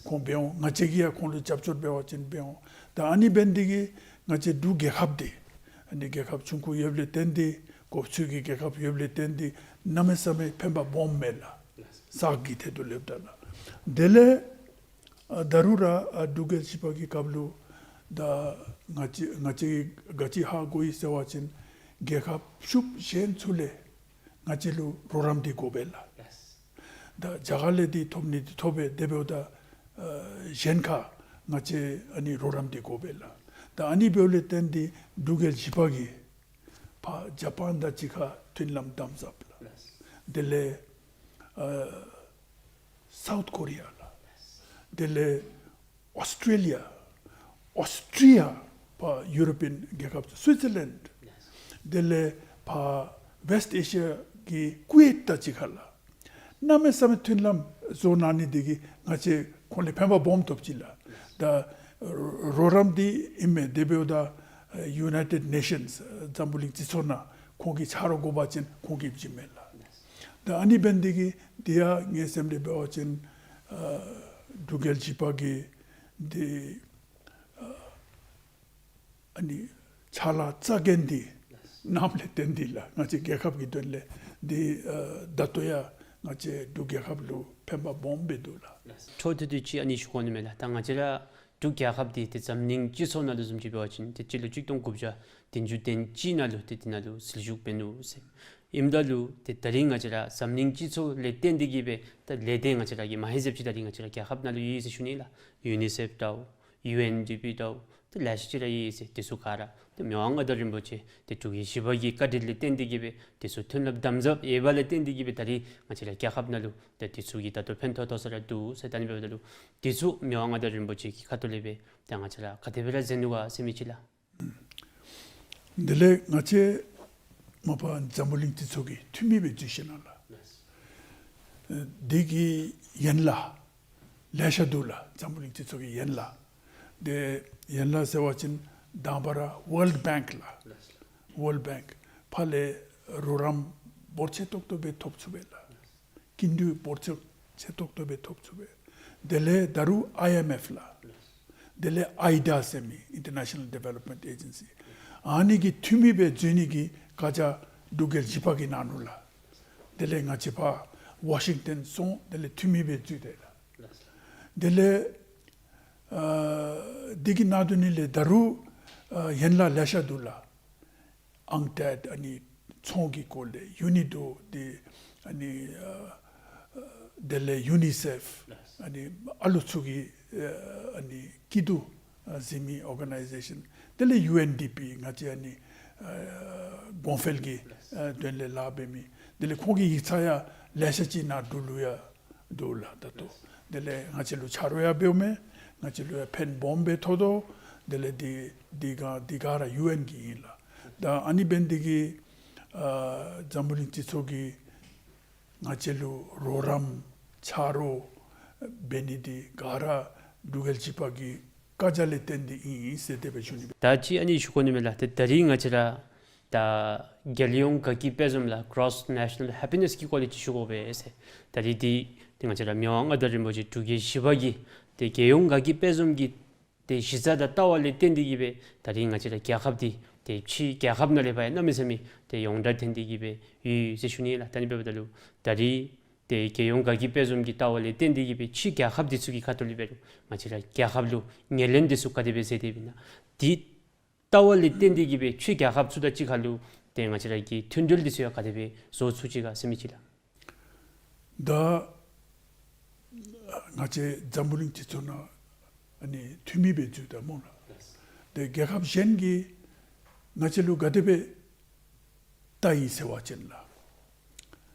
ཁོང་འབད་འོང་། ང་བཅས་ཀྱིས་ཡང་ཁོང་ལུ་རྒྱབ་སྐྱོར་འབད་བ་ཅིན་འབད་འོང་། ད་ཨ་ནི་འབད་ནི་འདི་གིས་ང་བཅས་འབྲུག་རྒྱལ་ཁབ་འདི་ཨ་ནི་རྒྱལ་ཁབ་ཆུང་ཀུ་ཡོདཔ་ལས་བརྟེན་ཏེ་གོ་ཚུལ་གྱི་རྒྱལ་ཁབ་ཡོདཔ་ལས་བརྟེན་ཏེ་གནམ་མེད་ས་མེད་ཕན་པ་སྦོམ་མས་ལགས། སཱག་གི་ཐད་དུ་སླབ་ད་ལགས། དེ་ལས་ཨ་ད་རུང་ར་ཨ་འབྲུག་རྒྱལ་བཞི་པ་གི་སྐབས་ལུ་ད་ང་བཅས་ང་བཅས་ག་ཅི་ཧ་གོ་ཡི་ཟེར་བ་ཅིན་རྒྱལ་ཁབ་ཤུགས་ཅན་ཚུ་ལས་ང་བཅས་ལུ་རོགས་རམ་འདི་དགོ་པས་ལགས། ད་རྒྱ་གར་ལས་འདི་ཐོབ་ནི་འདི་ཐོབ་པས། དེ་འབདཝ་ད་ ཨ་གཞན་ཁར་ང་བཅས་ཨ་ནི་རོགས་རམ་འདི་དགོ་པས་ལགས། ད་ཨ་ནི་འབདཝ་ལས་བརྟེན་ཏེ་འབྲུག་རྒྱལ་བཞི་པ་གིས་ཕར་ཇ་པཱན་དང་གཅིག་ཁར་མཐུན་ལམ་དམ་ཟབ་ལགས། དེ་ལས་ཨ་སའུཐ་ཀོ་རི་ཡ་ལགས། དེ་ལས་ཨོསི་ཊྲེ་ལི་ཡ། ཨོསི་ཊྲི་ཡ། ཕར་ཡུ་རོ་པི་ཡན་རྒྱལ་ཁབ་སུའི་ཙར་ལེནཌ། དེ་ལས་ཕར་ཝེསཊ་ཨེ་ཤི་ཡ་གི་ཀུ་ཝེཊ་དང་གཅིག་ཁར་ལགས། གནམ་མེད་ས་མེད་མཐུན་ལམ་བཟོ་གནང་ནི་འདི་གིས་ང་བཅས་ཁོང་ལས་ཕན་པ་སྦོམ་ཐོབ་ཅི་ལགས། ད་རོགས་རམ་འདི་ཨིན་མས། དེ་འབདཝ་ད་ཡུ་ནའི་ཊེཌ་ནེ་ཤཱནསི་འཛམ་བུ་གླིང་སྤྱི་ཚོགས་ནང་ཁོང་གིས་ཆ་རོགས་དགོ་པ་ཅིན་ཁོང་གིས་བྱིན་མས་ལགས། ད་ཨ་ནི་འབད་ནི་འདི་གིས་འདི་ཡང་ངའི་སེམས་ལས་འབད་བ་ཅིན་ཨ་འབྲུག་རྒྱལ་བཞི་པ་གིས་འདི་ཨ་ཨ་ནི་ཕྱག་ལཱ་རྩ་འགེངས་འདི་གནངམ་ལས་བརྟེན་ཏེ་ལགས། ང་བཅས་རྒྱལ་ཁབ་ཀྱི་དོན་ལས་འདི་ཨ་ད་ལྟོ་ཡང་ང་བཅས་འབྲུག་རྒྱལ་ཁབ་ལུ་ཕན་པ་སྦོམ་སྦེ་འདུག་ལགས། འཕྲོ་མཐུད་དེ་ཅིག་ཨ་ནི་ཞུ་དགོ་ནི་མས་ལགས། ད་ང་བཅས་ར་འབྲུག་རྒྱལ་ཁབ་འདི་ཏེ་འཛམ་གླིང་སྤྱི་ཚོགས་ནང་ལུ་བཟུམ་ཅིག་འབད་བ་ཅིན་ཏེ་སྤྱི་ལོ་གཅིག་སྟོང་དགུ་བརྒྱ་བདུན་ཅུ་དོན་གཅིག་ནང་ལུ་ཏེ་འདི་ནང་ལུ་ཟིལ་ཞུགས་འབད་ནུག་ཟེར། ཨིནམ་ད་ལུ་ཏེ་ད་རིས་ང་བཅས་ར་འཛམ་གླིང་སྤྱི་ཚོགས་ལས་བརྟེན་ཏེ་གིས་སྦེ་ད་ལས་སྡེ་ང་བཅས་ར་གི་མ་ཧེ་ཟེར་ཅིག་ད་རིས་ང་བཅས་ར་རྒྱལ་ཁབ་ནང་ལུ་ཡོད་ཟེར་ཞུ་ནི་ལགས། ཡུ་ནི་སེཕ་འདྲཝ་ཡུ་ཨེན་ཌི་པི་འདྲཝ་ཏེ་ལེ་ཤ་ཅིག་ར་ཡོད་ཟེར། དེ་ཚུ་ག་ར་ཏེ་མི་དབང་མངའ་བདག་རིན་པོ་ཆེ་ཏེ་འབྲུག་རྒྱལ་བཞི་པ་གི་བཀའ་དྲིན་ལས་བརྟེན་ཏེ་གིས་སྦེ་དེ་ཚུ་མཐུན་ལམ་དམ་ཟབ་ཡོདཔ་ལས་བརྟེན་ཏེ་གིས་སྦེ་ད་རིས་ང་བཅས་ར་རྒྱལ་ཁབ་ནང་ལུ་ཏེ་དེ་ཚུ་གིས་ད་ལྟོ་ཕན་ཐོགས་ཐོགས་ས་ར་འདུག་ཟེར། ད་ཨ་ནི་འབདཝ་ད་ལུ་དེ་ཚུ་མི་དབང་མངའ་བདག་རིན་པོ་ཆེ་གི་ཁ་ཐུག་ལས་སྦེ་ད་ང་བཅས་ར་ག་དེ་སྦེ་ར་མཛད་ནུག་ག་ཟེར་མི་ཅིག་ལགས། དེ་ལས་ང་བཅས་མ་པ་འཛམ་བུ་གླིང་སྤྱི་ཚོགས་ཀྱི་འཐུས་མི་སྦེ་འཛུལ་ཞིནམ་ལས་འདི་གི་ཡན་ལག་ལེ་ཤ་འདུག་ལགས། འཛམ་བུ་གླིང་སྤྱི་ཚོགས་ཀྱི་ཡན་ལག། དེ་ཡན་ལག་ཟེར་བ་ཅིན་དང་པ་ར་ཝཱལཌ་བེངཀ་ལགས། ཝཱལཌ་བེངཀ་ཕར་ལས་རོགས་རམ་འབོར་ཆེ་ཏོག་ཏོ་སྦེ་ཐོབ་ཚུགས་པས་ལགས། སྐྱིན་འགྲུལ་འབོར་ཆེ་ཆེ་ཏོག་ཏོ་སྦེ་ཐོབ་ཚུགས་པས། དེ་ལས་ད་རུང་ཨའི་ཨེམ་ཨེཕ་ལགས། དེ་ལས་ཨའི་ཌི་ཨ་ཟེར་མི་ཨིན་ཊར་ནེ་ཤ་ནཱལ་ཌི་ཝེ་ལོབ་མེནཊ་ཨེ་ཇེན་སི། ཨ་ནི་གི་འཐུས་མི་སྦེ་འཛུལ་ནི་གི་བཀའ་རྒྱ་འབྲུག་རྒྱལ་བཞི་པ་གིས་གནང་ནུག་ལགས། དེ་ལས་ང་བཅས་ཕར་ཝ་ཤིང་ཊོན་སོང་། དེ་ལས་འཐུས་མི་སྦེ་འཛུལ་ཏེ་ལགས། དེ་ལས་ཨ་འདི་གི་ནང་དོན་ལས་ད་རུང་ཨ་ཡན་ལག་ལེ་ཤ་འདུག་ལགས། ཨང་ཀྲེཌ་ཨ་ནི་ཚོང་གི་སྐོར་ལས་ཡུ་ནི་ཌོ་འདི་ཨ་ནི་ཨ་དེ་ལས་ཡུ་ནི་སེཕ་ཨ་ནི་ཨ་ལུ་ཚུ་གི་ཨ་ཨ་ནི་སྐྱིད་སྡུག་ཨ་གཟིགས་མི་ཨོར་ག་ནའི་ཟེ་ཤཱན། དེ་ལས་ཡུ་ཨེན་ཌི་པི་ང་བཅས་ཨ་ནི་ཨ་གོང་འཕེལ་གྱི་ཨ་དོན་ལས་ལཱ་འབད་མི། དེ་ལས་ཁོང་གི་ཡིག་ཚང་ཡང་ལེ་ཤ་ཅིག་ནཱ་འབྲུག་ལུ་ཡང་འདུག་ལགས་ད་ལྟོ། དེ་ལས་ང་བཅས་ལུ་ཆ་རོགས་ཡང་འབདཝ་མས། ང་བཅས་ལུ་ཡང་ཕན་སྦོམ་སྦེ་ཐོགས་དོ། དེ་ལས་འདི་འདི་ག་འདི་ག་ར་ཡུ་ཨེན་གྱི་ཨིན་ལགས། ད་ཨ་ནི་འབད་ནི་འདི་གིས་ཨ་འཛམ་བུ་གླིང་སྤྱི་ཚོགས་ཀྱིས་ང་བཅས་ལུ་རོགས་རམ་ཆ་རོགས་འབད་ནི་འདི་ག་ར་འབྲུག་རྒྱལ་བཞི་པ་གི་བཀའ་རྒྱ་ལས་བརྟེན་ཏེ་ཨིན་ཟེར་དེ་སྦེ་ཞུ་ནི། ད་ཅི་ཨ་ནི་ཞུ་དགོ་ནི་མས་ལགས། ད་ད་རིས་ང་བཅས་ར་ད་རྒྱལ་ཡོངས་དགའ་སྐྱིད་དཔལ་འཛོམས་ལགས། གྷོ་རོསི་ནེ་ཤ་ནཱལ་ཧེ་པི་ནེསི་གི་སྐོར་ལས་ཅིག་ཞུ་དགོ་པས་ཟེར། ད་རིས་འདི་ཏེ་ང་བཅས་ར་མི་དབང་མངའ་བདག་རིན་པོ་ཆེ་འབྲུག་རྒྱལ་བཞི་པ་གིས་ཏེ་རྒྱལ་ཡོངས་དགའ་སྐྱིད་དཔལ་འཛོམས་ཀྱི་ཏེ་གཞི་རྩ་དང་ལྟ་བ་ལས་བརྟེན་ཏེ་གིས་སྦེ་ད་རིས་ང་བཅས་ར་རྒྱལ་ཁབ་འདི་ཏེ་ཕྱི་རྒྱལ་ཁབ་ནང་ལས་ཕར་ཡང་གནམ་མེད་ས་མེད་ཏེ་ཡོངས་གྲགས་ཐོན་ཏེ་གིས་སྦེ་ཡོད་ཟེར་ཞུ་ནི་ལགས། ད་ཨ་ནི་འབདཝ་ད་ལུ་ད་རིས་ཏེ་རྒྱལ་ཡོངས་དགའ་སྐྱིད་དཔལ་འཛོམས་ཀྱི་ལྟ་བ་ལས་བརྟེན་ཏེ་གིས་སྦེ་ཕྱི་རྒྱལ་ཁབ་འདི་ཚུ་གི་ཁ་ཐུག་ལས་འབད་རུང་ང་བཅས་ར་རྒྱལ་ཁབ་ལུ་ངོས་ལེན་འདི་ཚུ་ག་དེ་སྦེ་མཛད་དེ་ཨིན་ན། འདི་ལྟ་བ་ལས་བརྟེན་ཏེ་གིས་སྦེ་ཕྱི་རྒྱལ་ཁབ་ཚུ་དང་གཅིག་ཁར་ལུ་ཏེ་ང་བཅས་ར་གི་མཐུན་འབྲེལ་འདི་ཚུ་ཡང་ག་དེ་སྦེ་བཟོ་ཚུགས་ཅི་ག་ཟེར་མི་ཅིག་ལགས། ད་ང་བཅས་འཛམ་བུ་གླིང་སྤྱི་ཚོགས་ནང་ཨ་ནི་འཐུས་མི་སྦེ་འཛུལ་ད་སྨོ་ལགས། ཏེ་རྒྱལ་ཁབ་གཞན་གྱིས་ང་བཅས་ལུ་ག་དེ་སྦེ་བལྟ་ཡི་ཟེར་བ་ཅིན་ལགས།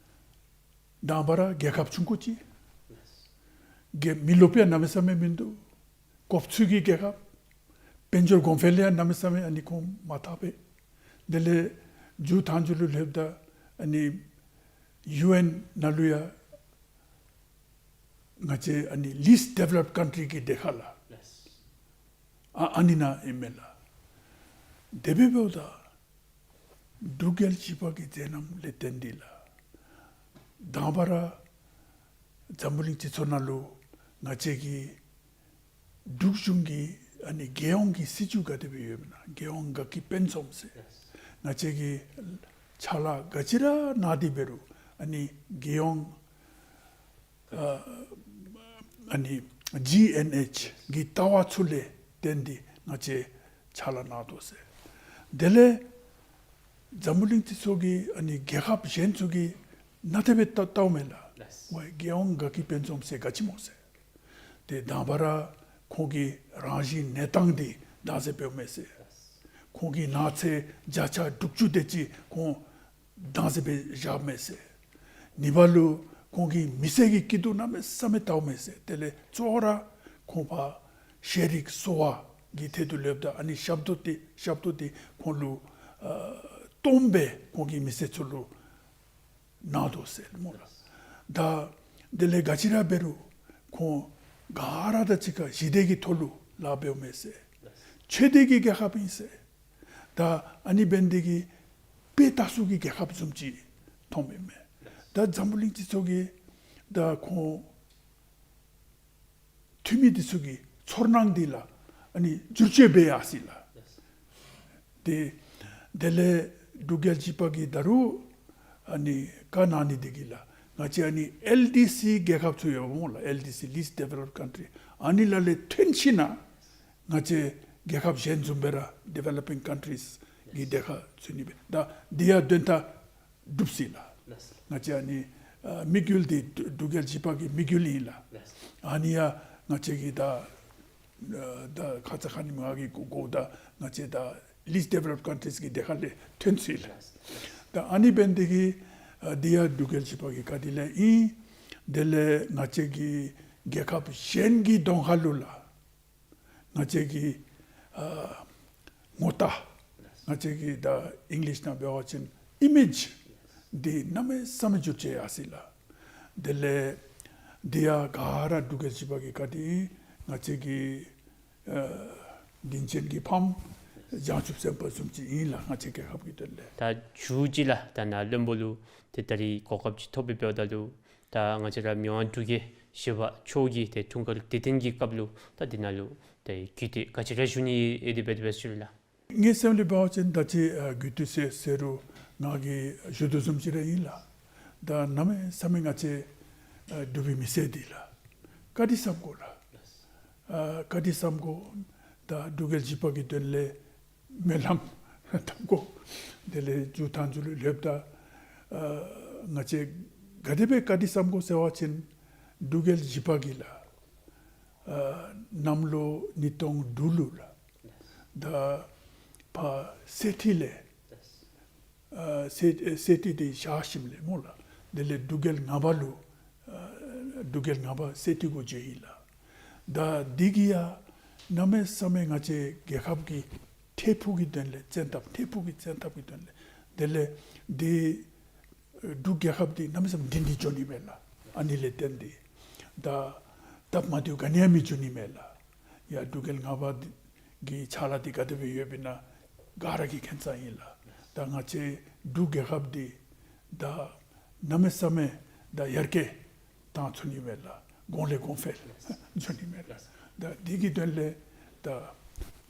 དང་པ་ར་རྒྱལ་ཁབ་ཆུང་ཀུ་ཅིག། རྒྱལ་མི་རློབས་ཡང་གནམ་མེད་ས་མེད་མིན་འདུག། གོ་ཚུལ་གྱི་རྒྱལ་ཁབ། དཔལ་འབྱོར་གོང་འཕེལ་ཡང་གནམ་མེད་ས་མེད་ཨ་ནི་ཁོང་མ་ཐག་པས། དེ་ལས་མཇུག་མཐའ་མཇུག་ལུ་སླེབས་ད་ཨ་ནི་ཡུ་ཨེན་ནང་ལུ་ཡང་ང་བཅས་ཨ་ནི་ལིསཊ་ཌི་ཝེ་ལོབཌ་ཀཱན་ཊི་རི་གི་གྲས་ཁར་ལགས། ཨ་ཨ་ནི་ནང་ཨིན་མས་ལགས། དེ་སྦེ་འབདཝ་ད་འབྲུག་རྒྱལ་བཞི་པ་གི་མཛད་རྣམ་ལས་བརྟེན་ཏེ་ལགས། དང་པ་ར་འཛམ་བུ་གླིང་སྤྱི་ཚོགས་ནང་ལུ་ང་བཅས་ཀྱི་འབྲུག་གཞུང་གི་ཨ་ནི་རྒྱལ་ཡོངས་ཀྱི་སྲིད་བྱུས་ག་དེ་སྦེ་ཡོདཔ་ཨིན་ན། རྒྱལ་ཡོངས་དགའ་སྐྱིད་དཔལ་འཛོམས་ཟེར། ང་བཅས་ཀྱིས་ཕྱག་ལཱ་ག་ཅི་ར་གནང་སྟེ་འབད་རུང་ཨ་ནི་རྒྱལ་ཡོངས་ཨ་ཨ་ནི་ཇི་ཨེན་ཨེཆ་གི་ལྟ་བ་ཚུ་ལས་བརྟེན་ཏེ་ང་བཅས་ཕྱག་ལཱ་གནང་དོ་ཟེར། དེ་ལས་འཛམ་བུ་གླིང་སྤྱི་ཚོགས་ཀྱི་ཨ་ནི་རྒྱལ་ཁབ་གཞན་ཚུ་གིས་ནཱ་དེ་སྦེ་བལྟ་བལྟཝ་མས་ལགས། ཝའི་རྒྱལ་ཡོངས་དགའ་སྐྱིད་དཔལ་འཛོམས་ཟེར་ག་ཅི་སྨོ་ཟེར། ཏེ་དང་པ་ར་ཁོང་གི་རང་བཞིན་གནས་སྟངས་འདི་བདག་འཛིན་འབདཝ་མས་ཟེར། ཁོང་གི་ནགས་ཚལ་བརྒྱ་ཆ་དྲུག་ཅུ་དེ་ཅིག་ཁོང་བདག་འཛིན་འབད་བཞགཔ་མས་ཟེར། གཉིས་པ་ལུ་ཁོང་གིས་མི་སེར་གྱི་སྐྱིད་སྡུག་གནམ་མེད་ས་མེད་བལྟཝ་མས་ཟེར། དེ་ལས་གཙོ་བོ་ར་ཁོང་ཕར་ཤེས་རིག་གསོ་བ་གི་ཐད་དུ་ལྷོདཔ་ད་ཨ་ནི་ཞབས་ཏོག་འདི་ཞབས་ཏོག་འདི་ཁོང་ལུ་ཨ་སྟོངམ་སྦེ་ཁོང་གིས་མི་སེར་ཚུ་ལུ་གནང་དོ་ཟེར་སྨོ་ལགས། ད་དེ་ལས་ག་ཅི་ར་འབད་རུང་ཁོང་ག་ར་དང་གཅིག་ཁར་ཞི་བདེ་གི་ཐོག་ལུ་ལཱ་འབདཝ་མས་ཟེར། ཆོས་སྡེ་གི་རྒྱལ་ཁབ་ཨིན་ཟེར། ད་ཨ་ནི་འབད་ནི་དེ་གིས་དཔེ་ལྟ་ས་གི་རྒྱལ་ཁབ་བཟུམ་ཅིག་མཐོངམ་ཨིན་མས། ད་འཛམ་བུ་གླིང་སྤྱི་ཚོགས་ཀྱི་ད་ཁོང་འཐུས་མི་འདི་ཚུ་གི་ཚོར་སྣང་འདི་ལགས་ཨ་ནི་བསྒྱུར་བཅོས་འབད་ཡར་སོ་ཡི་ལགས། ཏེ་དེ་ལས་འབྲུག་རྒྱལ་བཞི་པ་གིས་ད་རུང་ཨ་ནི་བཀའ་གནང་ནི་འདི་གིས་ལགས་ང་བཅས་ཨ་ནི་ཨེལ་ཌི་སི་རྒྱལ་ཁབ་ཚུ་ཡོདཔ་སྨོ་ལགས། ཨེལ་ཌི་སི་Least Developed Country ཨ་ནི་ལ་ལས་ཐོན་ཞིན་ན་ང་བཅས་རྒྱལ་ཁབ་གཞན་བཟུམ་སྦེ་ར་Developing Countries གི་གྲལ་ཁར་ཚུད་ནི་སྦེ་ད་འདི་ཡང་དོན་དག་གྲུབ་སོ་ཡི་ལགས། ང་བཅས་ཨ་ནི་ཨ་དམིགས་ཡུལ་འདི་འབྲུག་རྒྱལ་བཞི་པ་གི་དམིགས་ཡུལ་ཨིན་ལགས། ཨ་ནི་ཡང་ང་བཅས་ཀྱིས་ད་ཨ་ད་ཁ་ཙ་ཁ་ཉིནམ་ང་གིས་གོ་གོཝ་ད་ང་བཅས་ད་Least Developed Countries གི་གྲལ་ཁ་ལས་ཐོན་སོ་ཡི་ལགས། ད་ཨ་ནི་འབད་ནི་དེ་གིས་ཨ་འདི་ཡང་འབྲུག་རྒྱལ་བཞི་པ་གི་བཀའ་དྲིན་ལས་ཨིན། དེ་ལས་ང་བཅས་ཀྱི་རྒྱལ་ཁབ་གཞན་གྱི་གདོང་ཁ་ལུ་ལགས་ང་བཅས་ཀྱི་ཨ་ངོ་རྟགས་ང་བཅས་ཀྱི་ད་ཨིང་ལིཤ་ནང་འབད་བ་ཅིན་ཨི་མེཇ་འདི་གནམ་མེད་ས་མེད་བསྒྱུར་བཅོས་ཡར་སོ་ཡི་ལགས། དེ་ལས་འདི་ཡང་ག་ར་འབྲུག་རྒྱལ་བཞི་པ་གི་བཀའ་དྲིན་ཨིན། ང་བཅས་ཀྱི་ཨ་དྲིན་ཅན་གྱི་ཕམ་བྱང་ཆུབ་སེམས་དཔའ་བཟུམ་ཅིག་ཨིན་ལགས། ང་བཅས་རྒྱལ་ཁབ་ཀྱི་དོན་ལས། ད་མཇུག་ཅིག་ལགས་ད་ནཱ་བློན་པོ་ལུ་ཏེ་ད་རིས་གོ་སྐབས་ཅིག་ཐོབ་སྦེ་འབདཝ་ད་ལུ་ད་ང་བཅས་ར་མི་དབང་འབྲུག་རྒྱལ་བཞི་པ་མཆོག་གི་ཏེ་འཁྲུངས་སྐར་དུས་སྟོན་གྱི་སྐབས་ལུ་ད་འདི་ནང་ལུ་ཏེ་གུས་བཏུད་ག་ཅི་ར་ཞུ་ནི་ཡོད་དེ་འབད་དེ་འབད་ཞུ་ལགས། ངེའི་སེམས་ལས་འབད་བ་ཅིན་ད་ཅི་ཨ་གུས་བཏུད་ཟེར་ཟེར་རུང་ང་གིས་ཞུ་དོ་བཟུམ་ཅིག་ར་ཨིན་ལགས། ད་གནམ་མེད་ས་མེད་ང་བཅས་ཨ་འབྲུག་པའི་མི་སེར་འདི་ལགས་བཀའ་དྲིན་བསམ་དགོ་ལགས། ཨ་བཀའ་དྲིན་བསམ་དགོ། ད་འབྲུག་རྒྱལ་བཞི་པ་གི་དོན་ལས་སྨོན་ལམ་བཏབ་དགོ། དེ་ལས་མཇུག་མཐའ་མཇུག་ལུ་ལྷོདཔ་ད་ཨ་ང་བཅས་ག་དེ་སྦེ་བཀའ་དྲིན་བསམ་དགོ་ཟེར་བ་ཅིན་འབྲུག་རྒྱལ་བཞི་པ་གིས་ལགས་ཨ་གནམ་ལོ་ཉིས་སྟོང་དྲུག་ལུ་ལགས་ད་ཕར་གསེར་ཁྲི་ལས་ཨ་གསེར་གསེར་ཁྲི་འདི་བཞག་ཞིནམ་ལས་སྨོ་ལགས། དེ་ལས་འབྲུག་རྒྱལ་ལྔ་པ་ལུ་ཨ་འབྲུག་རྒྱལ་ལྔ་པ་གསེར་ཁྲི་གུ་བྱོན་ཡི་ལགས། ད་འདི་གིས་ཡང་གནམ་མེད་ས་མེད་ང་བཅས་རྒྱལ་ཁབ་ཀྱི་འཕྲལ་ཕུགས་ཀྱི་དོན་ལས་བཙན་ཐབས་འཕྲལ་ཕུགས་ཀྱི་བཙན་ཐབས་ཀྱི་དོན་ལས་དེ་ལས་འདི་འབྲུག་རྒྱལ་ཁབ་འདི་གནམ་མེད་ས་མེད་སྒྲིང་སྒྲི་འགྱོ་ནི་མས་ལགས། ཨ་ནི་ལས་བརྟེན་ཏེ་ད་སྟབས་མ་བདེཝ་ག་ནི་ཡང་མི་འབྱུང་ནི་མས་ལགས། ཡ་འབྲུག་རྒྱལ་ལྔ་པ་འདི་གི་ཕྱག་ལཱ་འདི་ག་དེ་སྦེ་ཡོདཔ་ཨིན་ན་ག་ར་གིས་མཁྱེན་ས་ཨིན་ལགས། ད་ང་བཅས་འབྲུག་རྒྱལ་ཁབ་འདི་ད་གནམ་མེད་ས་མེད་ད་ཡར་རྒྱས་བཏང་ཚུགས་ནི་མས་ལགས། གོང་ལས་གོང་འཕེལ་འགྱོ་ནི་མས་ལགས། ད་འདི་གི་དོན་ལས་ད་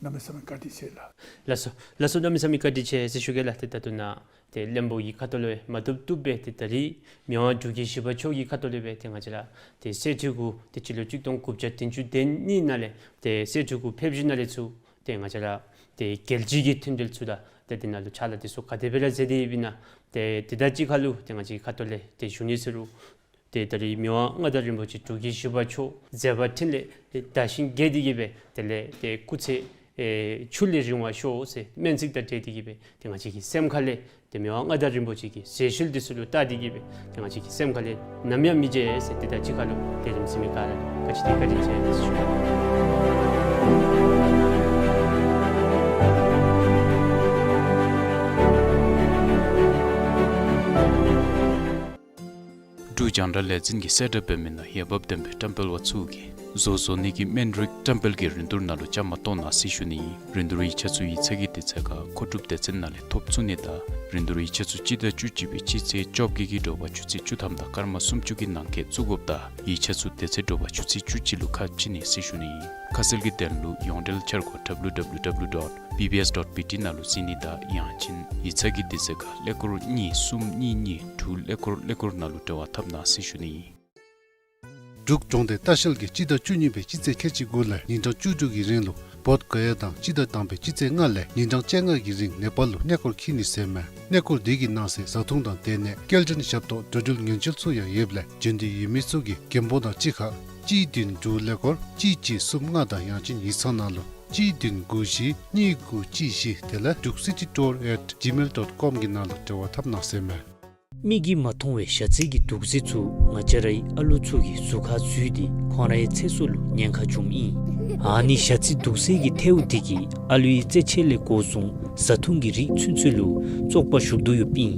གནམ་མེད་ས་མེད་བཀའ་དྲིན་ཆེ་ལགས། ལགས་སོ་ལགས་སོ། གནམ་མེད་ས་མེད་བཀའ་དྲིན་ཆེ་ཟེར་ཞུ་གེ་ལགས། ཏེ་ད་ལྟོ་ནཱ་ཏེ་བློན་པོ་གི་ཁ་ཐུག་ལས་མ་བཏུབ་བཏུབ་སྦེ་ཏེ་ད་རིས་མི་དབང་འབྲུག་རྒྱལ་བཞི་པ་མཆོག་གི་ཁ་ཐུག་ལས་སྦེ་ཏེ་ང་བཅས་ར་ཏེ་གསེར་ཁྲི་གུ་ཏེ་སྤྱི་ལོ་གཅིག་སྟོང་དགུ་བརྒྱ་བདུན་ཅུ་དོན་གཉིས་ནང་ལས་ཏེ་གསེར་ཁྲི་གུ་ཕེབས་ཞིནམ་ལས་ཚུར་ཏེ་ང་བཅས་ར་ཏེ་རྒྱལ་སྤྱི་གི་མཐུན་འབྲེལ་ཚུ་དང་ཏེ་དེ་ནང་ལུ་ཕྱག་ལཱ་འདི་ཚུ་ག་དེ་སྦེ་ར་མཛད་དེ་ཡོདཔ་ཨིན་ན་ཏེ་དེ་དང་གཅིག་ཁར་ལུ་ཏེ་ང་བཅས་ཁ་ཐུག་ལས་ཏེ་ཞུ་ནི་ཟེར་རུང་ཏེ་ད་རིས་མི་དབང་མངའ་བདག་རིན་པོ་ཆེ་འབྲུག་རྒྱལ་བཞི་པ་མཆོག་མཛད་པ་འཕྲིན་ལས་ཏེ་དར་ཞིང་རྒྱས་ཏེ་གི་སྦེ་དེ་ལས་ཏེ་སྐུ་ཚེ་ཨེ་ཕྱུགས་ལས་རིང་བར་ཤོག་ཟེར་སྨོན་ཚིག་དང་འབྲེལ་ཏེ་གི་སྦེ་ཏེ་ང་བཅས་ཀྱི་སེམས་ཁ་ལས་ཏེ་མི་དབང་མངའ་བདག་རིན་པོ་ཆེ་གི་ཟས་ཤུལ་འདི་ཚུ་ལུ་བལྟ་སྟེ་གི་སྦེ་ཏེ་ང་བཅས་ཀྱི་སེམས་ཁ་ལས་ནམ་ཡང་མི་བརྗེད་ཟེར་ཏེ་ད་གཅིག་ཁར་ལུ་ཏེ་རིམ་གཟིགས་མི་ག་ར་ལུ་བཀའ་དྲིན་ཆེ་བཀའ་དྲིན་ཆེ་ཟེར་ཞུ་ནི། འབྲུག་རྒྱང་བསྒྲགས་ལས་འཛིན་གྱིས་གསལ་བསྒྲགས་འབད་མི་ནང་འོས་འབབ་ལྡན་པའི་བཀྲམ་སྤེལ་པ་ཚུ་གིས་བཟོ་བཟོ་ནི་གི་སྨན་རིགས་བཀྲམ་སྤེལ་གྱི་རིན་བསྡུར་ནང་ལུ་བཅའ་མར་གཏོགས་གནང་ཟེར་ཞུ་ནི་ཨིན། རིན་བསྡུར་ཡིག་ཆ་ཚུ་ཡིག་ཚང་གི་དུས་ཚོད་ཁར་མཁོ་སྒྲུབ་སྡེ་ཚན་ནང་ལས་ཐོབ་ཚུགས་ནི་དང་རིན་བསྡུར་ཡིག་ཆ་ཚུ་སྤྱི་ཟླ་བཅུ་གཅིག་པའི་སྤྱི་ཚེས་བཅོ་བརྒྱད་ཀྱི་དྲོ་པ་ཆུ་ཚོད་བཅུ་ཐམ་དང་སྐར་མ་སུམ་ཅུ་གི་ནང་འཁོད་བཙུགས་དགོཔ་དང་ཡིག་ཆ་ཚུ་དེ་ཚེ་དྲོ་པ་ཆུ་ཚོད་བཅུ་གཅིག་ལུ་ཁ་ཕྱེ་ནི་ཟེར་ཞུ་ནི་ཨིན། ཁ་གསལ་གྱི་དོན་ལུ་ཡོངས་འབྲེལ་འཆར་སྒོ་W W W dot B B S dot B T ནང་ལུ་གཟིགས་ནི་དང་ཡང་ཅིན་ཡིག་ཚང་གི་དུས་ཚོད་ཁར་ཀླད་ཀོར་གཉིས་གསུམ་གཉིས་གཉིས་དྲུག་ཀླད་ཀོར་ཀླད་ཀོར་ནང་ལུ་འབྲེལ་བ་འཐབ་གནང་ཟེར་ཞུ་ནི་ཨིན། འབྲུག་གྲོང་སྡེ་ལྟ་བཤལ་གྱིས་སྤྱི་ཟླ་བཅུ་གཉིས་པའི་སྤྱི་ཚེས་ཁལ་གཅིག་དགུ་ལས་ཉིན་གྲངས་བཅུ་དྲུག་གི་རིང་ལུ་ བོདྷ་ག་ཡ་དང་སྤྱི་ཟླ་དང་པའི་སྤྱི་ཚེས་ལྔ་ལས་ཉིན་གྲངས་བཅོ་ལྔ་གི་རིང་ནེ་པཱལ་ལུ་གནས་སྐོར་འཁྱིད་ནི་ཟེར་མས། གནས་སྐོར་འདི་གི་ནང་གསེས་བཟའ་འཐུང་དང་སྡོད་གནས་སྐྱེལ་འདྲེན་ཞབས་ཏོག་འགྲོ་འགྲུལ་ཉེན་བཅོལ་ཚུ་ཡང་ཡོདཔ་ལས་བྱོན་འདོད་ཡོད་མི་ཚུ་གིས་མགོན་པོ་དང་གཅིག་ཁར་གཅིག་བདུན་དྲུག་ཀླད་ཀོར་གཅིག་གཅིག་གསུམ་ལྔ་དང་ཡང་ཅིན་ཡིག་ཚང་ནང་ལུ་གཅིག་བདུན་དགུ་བཞི་གཉིས་དགུ་གཅིག་བཞི་དེ་ལས་duksititour at gmail dot com གི་ནང་ལུ་འབྲེལ་བ་འཐབ་གནང་ཟེར་མས། མིག་གིས་མ་མཐོང་བའི་ཞ་རྩི་གི་དུག་རྫས་ཚུ་ང་བཅས་རའི་ཨ་ལུ་ཚུ་གི་གཟུགས་ཁར་འཛུལ་ཏེ་ཁོང་རའི་ཚེ་སྲོག་ལུ་ཉེན་ཁ་འབྱུངམ་ཨིན། ཨ་ནི་ཞ་རྩི་དུག་རྫས་ཀྱི་ཐལཝ་འདི་གིས་ཨ་ལུའི་རྩེད་ཆས་ལས་འགོ་བཟུང་བཟའ་འཐུང་གི་རིགས་ཚུན་ཚོད་ལུ་བཙོག་པ་ཞུགས་དོ་ཡོདཔ་ཨིན།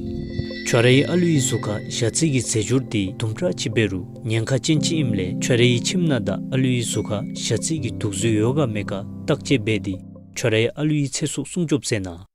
ཁྱོད་རའི་ཨ་ལུའི་གཟུགས་ཁར་ཞ་རྩི་གི་རྫས་སྦྱོར་འདི་དུམ་གྲ་ཅིག་འབད་རུང་ཉེན་ཁ་ཅན་ཅིག་ཨིནམ་ལས་ཁྱོད་རའི་ཁྱིམ་ནང་དང་ཨ་ལུའི་གཟུགས་ཁར་ཞ་རྩི་གི་དུག་རྫས་ཡོད་ག་མེད་ག་བརྟག་དཔྱད་འབད་དེ་ཁྱོད་རའི་ཨ་ལུའི་ཚེ་སྲོག་སྲུང་སྐྱོབ་མཛད་གནང་།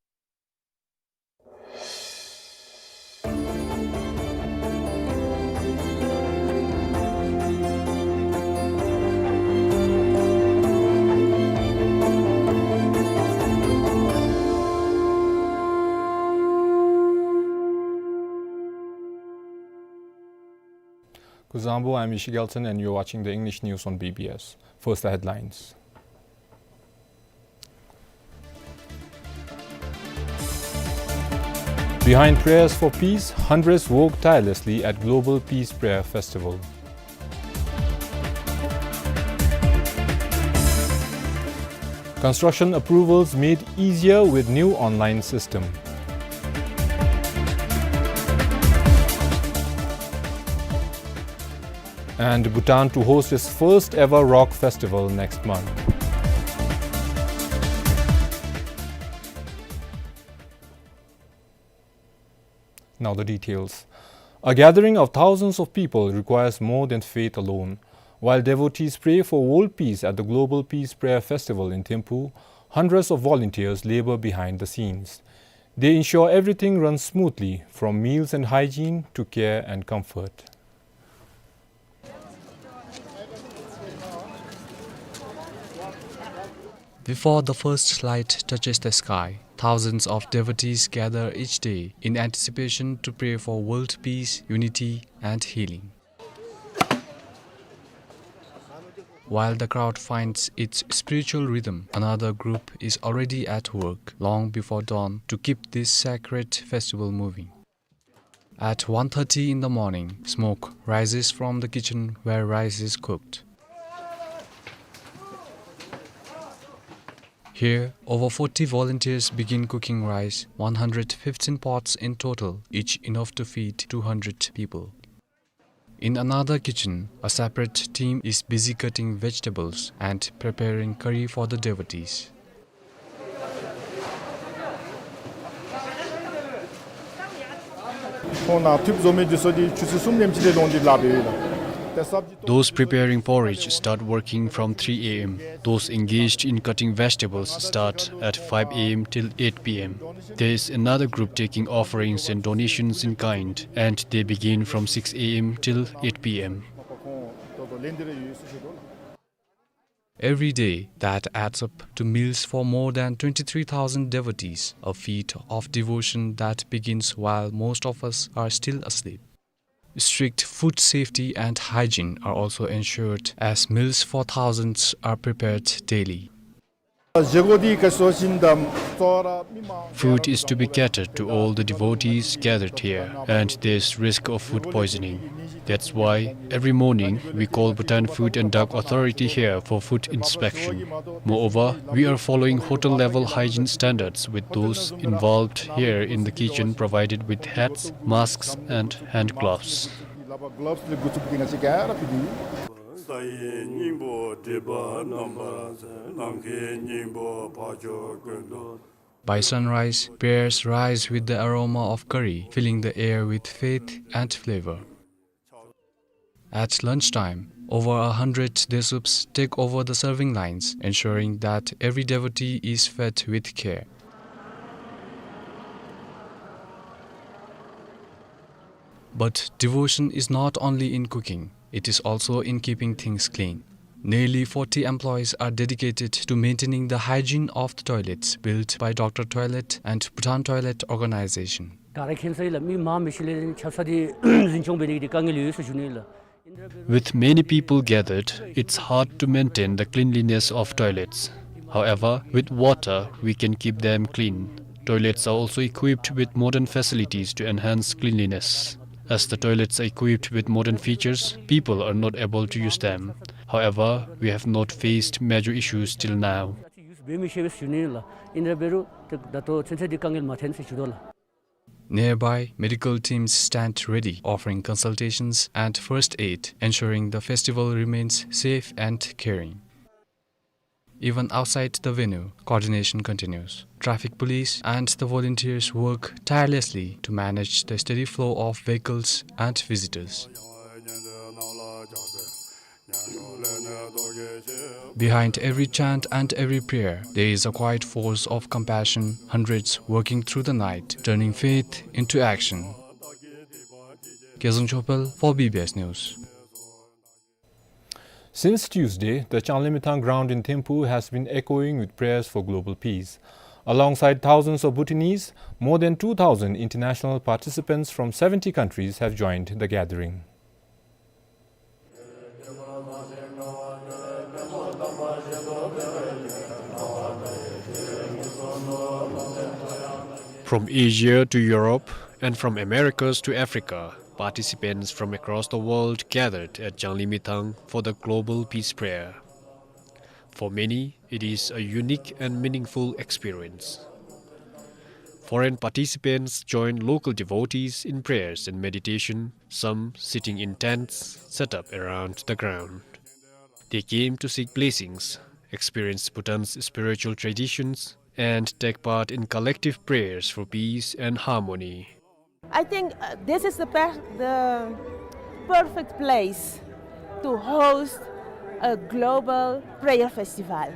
Kuzuzangpo, I'm Ishi Gelson and you're watching the English news on B B S. First, the headlines. Behind prayers for peace, hundreds work tirelessly at Global Peace Prayer Festival. Construction approvals made easier with new online system. And Bhutan to host its first ever rock festival next month. Now the details. A gathering of thousands of people requires more than faith alone. While devotees pray for world peace at the Global Peace Prayer Festival in Thimphu, hundreds of volunteers labor behind the scenes. They ensure everything runs smoothly, from meals and hygiene to care and comfort. Before the first light touches the sky, thousands of devotees gather each day in anticipation to pray for world peace, unity, and healing. While the crowd finds its spiritual rhythm, another group is already at work long before dawn to keep this sacred festival moving. At one thirty in the morning, smoke rises from the kitchen where rice is cooked. Here, over forty volunteers begin cooking rice, one hundred fifteen pots in total, each enough to feed two hundred people. In another kitchen, a separate team is busy cutting vegetables and preparing curry for the devotees. ཁོང་ནང་ཐུབ་བཟོ་མི་འདི་ཚུ་འདི་ཆུ་ཚོད་གསུམ་ལེམ་ཅིག་ལས་ལོང་འདི་ལཱ་འབད་ཡོད་ལགས། Those preparing porridge start working from three A M. Those engaged in cutting vegetables start at five A M till eight P M. There is another group taking offerings and donations in kind, and they begin from six A M till eight P M. Every day, that adds up to meals for more than twenty-three thousand devotees, a feat of devotion that begins while most of us are still asleep. Strict food safety and hygiene are also ensured, as meals for thousands are prepared daily. Food is to be catered to all the devotees gathered here, and there's risk of food poisoning. That's why every morning we call Bhutan Food and Drug Authority here for food inspection. Moreover, we are following hotel level hygiene standards with those involved here in the kitchen provided with hats, masks, and hand gloves. By sunrise, prayers rise with the aroma of curry, filling the air with faith and flavor. At lunchtime, over a hundred desups take over the serving lines, ensuring that every devotee is fed with care. But devotion is not only in cooking, it is also in keeping things clean. Nearly forty employees are dedicated to maintaining the hygiene of the toilets built by Doctor Toilet and Bhutan Toilet Organization. ག་ར་མཁྱེན་གསལ་ལགས། མི་མང་མི་ཤི་ལས་ཆབ་གསང་འདི་འཛིན་སྐྱོང་འབད་ནི་འདི་དཀའ་ངལ་ཡོད་ཟེར་ཞུ་ནི་ལགས། With many people gathered, it's hard to maintain the cleanliness of toilets. However, with water, we can keep them clean. Toilets are also equipped with modern facilities to enhance cleanliness. As the toilets are equipped with modern features, people are not able to use them. However, we have not faced major issues till now. Nearby, medical teams stand ready, offering consultations and first aid, ensuring the festival remains safe and caring. Even outside the venue, coordination continues. Traffic police and the volunteers work tirelessly to manage the steady flow of vehicles and visitors. Behind every chant and every prayer, there is a quiet force of compassion, hundreds working through the night, turning faith into action. Kezang Chopel for B B S News. Since Tuesday, the Changlimithang ground in Thimphu has been echoing with prayers for global peace. Alongside thousands of Bhutanese, more than two thousand international participants from seventy countries have joined the gathering. From Asia to Europe and from Americas to Africa, participants from across the world gathered at Changlimithang for the global peace prayer. For many, it is a unique and meaningful experience. Foreign participants joined local devotees in prayers and meditation, some sitting in tents set up around the ground. They came to seek blessings, experience Bhutan's spiritual traditions, and take part in collective prayers for peace and harmony. I think, uh, this is the per-, the perfect place to host a global prayer festival,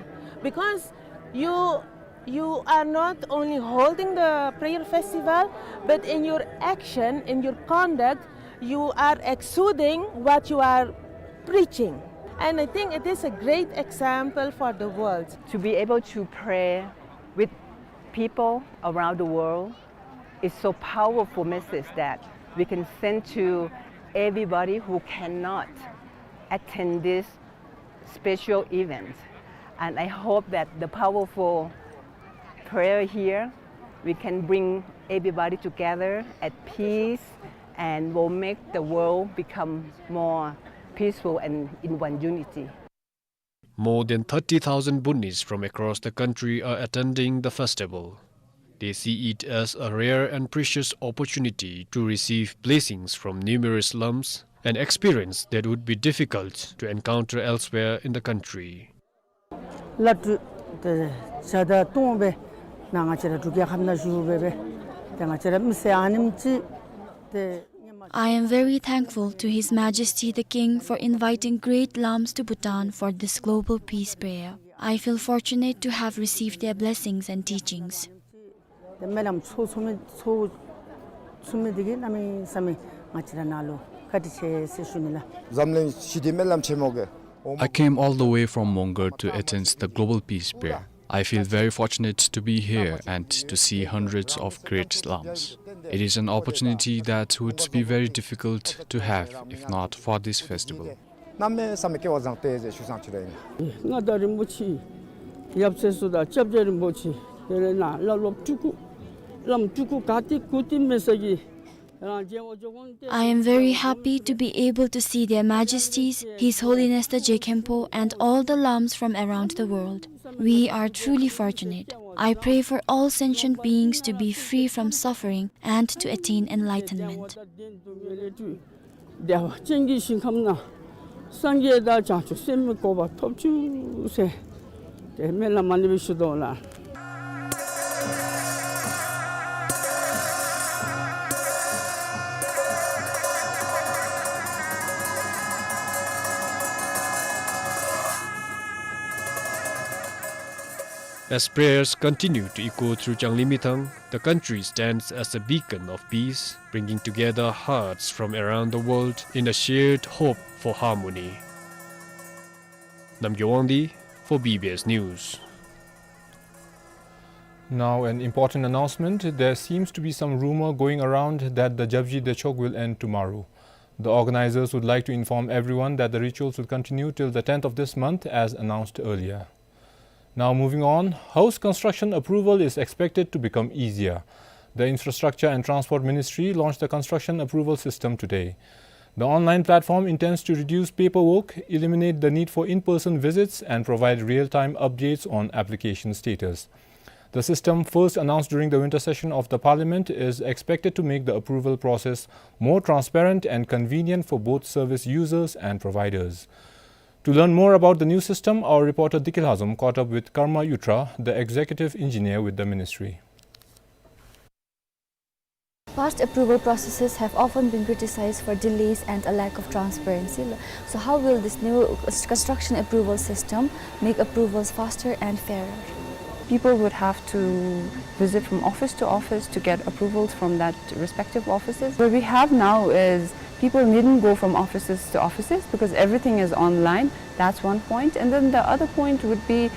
because you, you are not only holding the prayer festival, but in your action, in your conduct, you are exuding what you are preaching. And I think it is a great example for the world. To be able to pray with people around the world is so powerful message that we can send to everybody who cannot attend this special event. And I hope that the powerful prayer here, we can bring everybody together at peace and will make the world become more peaceful and in one unity. More than thirty thousand Bhutanese from across the country are attending the festival. They see it as a rare and precious opportunity to receive blessings from numerous lams, an experience that would be difficult to encounter elsewhere in the country. ལ་ཏུ་ཏེ་ཇ་དང་བཏུང་སྦེ་ནཱ་ང་བཅས་ར་འབྲུག་རྒྱལ་ཁབ་ནང་བཞུགས་སྦེ་སྦེ་ཏེ་ང་བཅས་ར་མི་སེར་ཨ་ནེམ་ཅིག་ཏེ། I am very thankful to His Majesty the King for inviting great lams to Bhutan for this global peace prayer. I feel fortunate to have received their blessings and teachings. ཏེ་སྨོན་ལམ་ཚུ་ཚུ་མི་ཚུ་ཚུ་མི་འདི་གིས་གནམ་མེད་ས་མེད་ང་བཅས་ར་ནཱ་ལུ་བཀའ་དྲིན་ཆེ་ཟེར་ཞུ་ནི་ལགས། འཛམ་གླིང་ཞི་བདེའི་སྨོན་ལམ་ཆེན་མོ་གི། I came all the way from Mongar to attend the global peace prayer. I feel very fortunate to be here and to see hundreds of great lams. It is an opportunity that would be very difficult to have if not for this festival. གནམ་མེད་ས་མེད་སྐལ་བ་བཟང་སྟེ་ཟེར་ཞུ་བཟང་ཅི་རེ་ཨིན། མངའ་བདག་རིན་པོ་ཆེ་ཡབ་སྲས་ཚུ་དང་སྐྱབས་རྗེ་རིན་པོ་ཆེ་དེ་ལས་ནཱ་བླ་སློབ་སྤྲུལ་སྐུ་བླམ་སྤྲུལ་སྐུ་ག་ཏེ་གུ་ཏེ་མེད་ས་གི། I am very happy to be able to see Their Majesties, His Holiness the Je Khenpo, and all the lams from around the world. We are truly fortunate. I pray for all sentient beings to be free from suffering and to attain enlightenment. བདེ་བ་ཅན་གྱི་ཞིང་ཁམས་ན་སངས་རྒྱས་དང་བྱང་ཆུབ་སེམས་དཔའི་གོ་འཕང་ཐོབ་བཅུག་ཟེར་ཏེ་སྨོན་ལམ་ཨ་ནི་སྦེ་ཞུ་དོ་ལགས། As prayers continue to echo through Changlimithang, the country stands as a beacon of peace, bringing together hearts from around the world in a shared hope for harmony. Namgay Wangdi for B B S News. Now, an important announcement. There seems to be some rumor going around that the Japji Dechok will end tomorrow. The organizers would like to inform everyone that the rituals will continue till the tenth of this month, as announced earlier. Now moving on, house construction approval is expected to become easier. The Infrastructure and Transport Ministry launched the construction approval system today. The online platform intends to reduce paperwork, eliminate the need for in-person visits, and provide real-time updates on application status. The system, first announced during the winter session of the parliament, is expected to make the approval process more transparent and convenient for both service users and providers. To learn more about the new system, our reporter Dikil Hazom caught up with Karma Yutra, the executive engineer with the ministry. Past approval processes have often been criticized for delays and a lack of transparency. So how will this new construction approval system make approvals faster and fairer? People would have to visit from office to office to get approvals from that respective offices. What we have now is people needn't go from offices to offices because everything is online. That's one point. And then the other point would be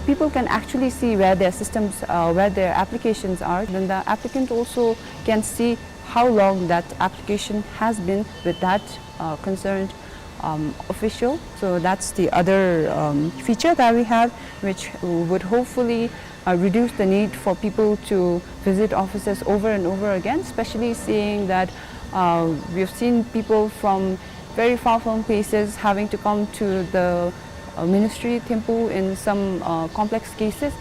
people can actually see where their systems, uh, where their applications are. Then the applicant also can see how long that application has been with that, uh, concerned, um, official. So that's the other, um, feature that we have, which would hopefully, uh, reduce the need for people to visit offices over and over again, especially seeing that, uh, we've seen people from very far-flung places having to come to the, uh, ministry, Thimphu, in some, uh, complex cases.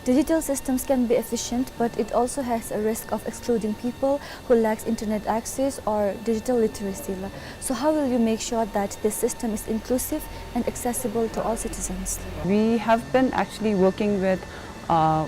Digital systems can be efficient, but it also has a risk of excluding people who lacks internet access or digital literacy. So how will you make sure that this system is inclusive and accessible to all citizens? We have been actually working with, uh,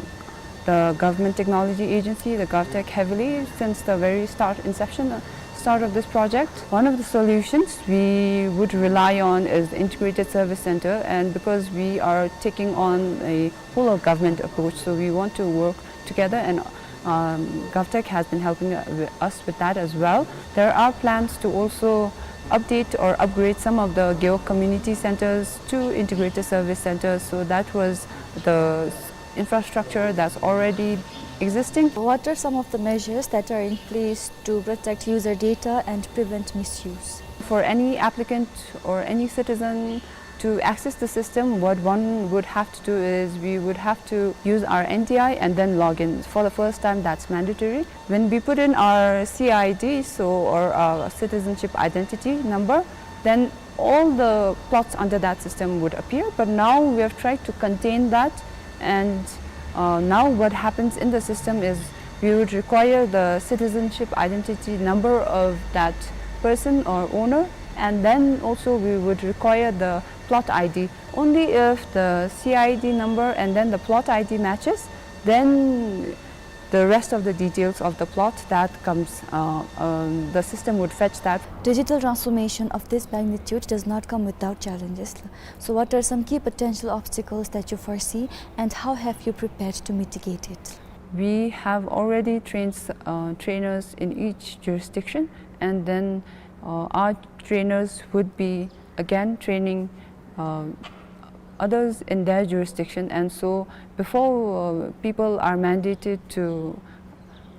the Government Technology Agency, the GovTech, heavily since the very start, inception, uh, start of this project. One of the solutions we would rely on is the Integrated Service Center, and because we are taking on a whole of government approach, so we want to work together, and, um, GovTech has been helping, uh, wi-, us with that as well. There are plans to also update or upgrade some of the Gewog community centers to integrated service centers, so that was the s-, infrastructure that's already existing. What are some of the measures that are in place to protect user data and prevent misuse? For any applicant or any citizen to access the system, what one would have to do is we would have to use our N T I and then log in. For the first time, that's mandatory. When we put in our C I D, so, or our citizenship identity number, then all the plots under that system would appear. But now we have tried to contain that, and, uh, now what happens in the system is we would require the citizenship identity number of that person or owner, and then also we would require the plot I D. Only if the C I D number and then the plot I D matches, then the rest of the details of the plot that comes, uh, um, the system would fetch that. Digital transformation of this magnitude does not come without challenges. So what are some key potential obstacles that you foresee, and how have you prepared to mitigate it? We have already trained, uh, trainers in each jurisdiction, and then, uh, our trainers would be again training, uh, others in their jurisdiction. And so before, uh, people are mandated to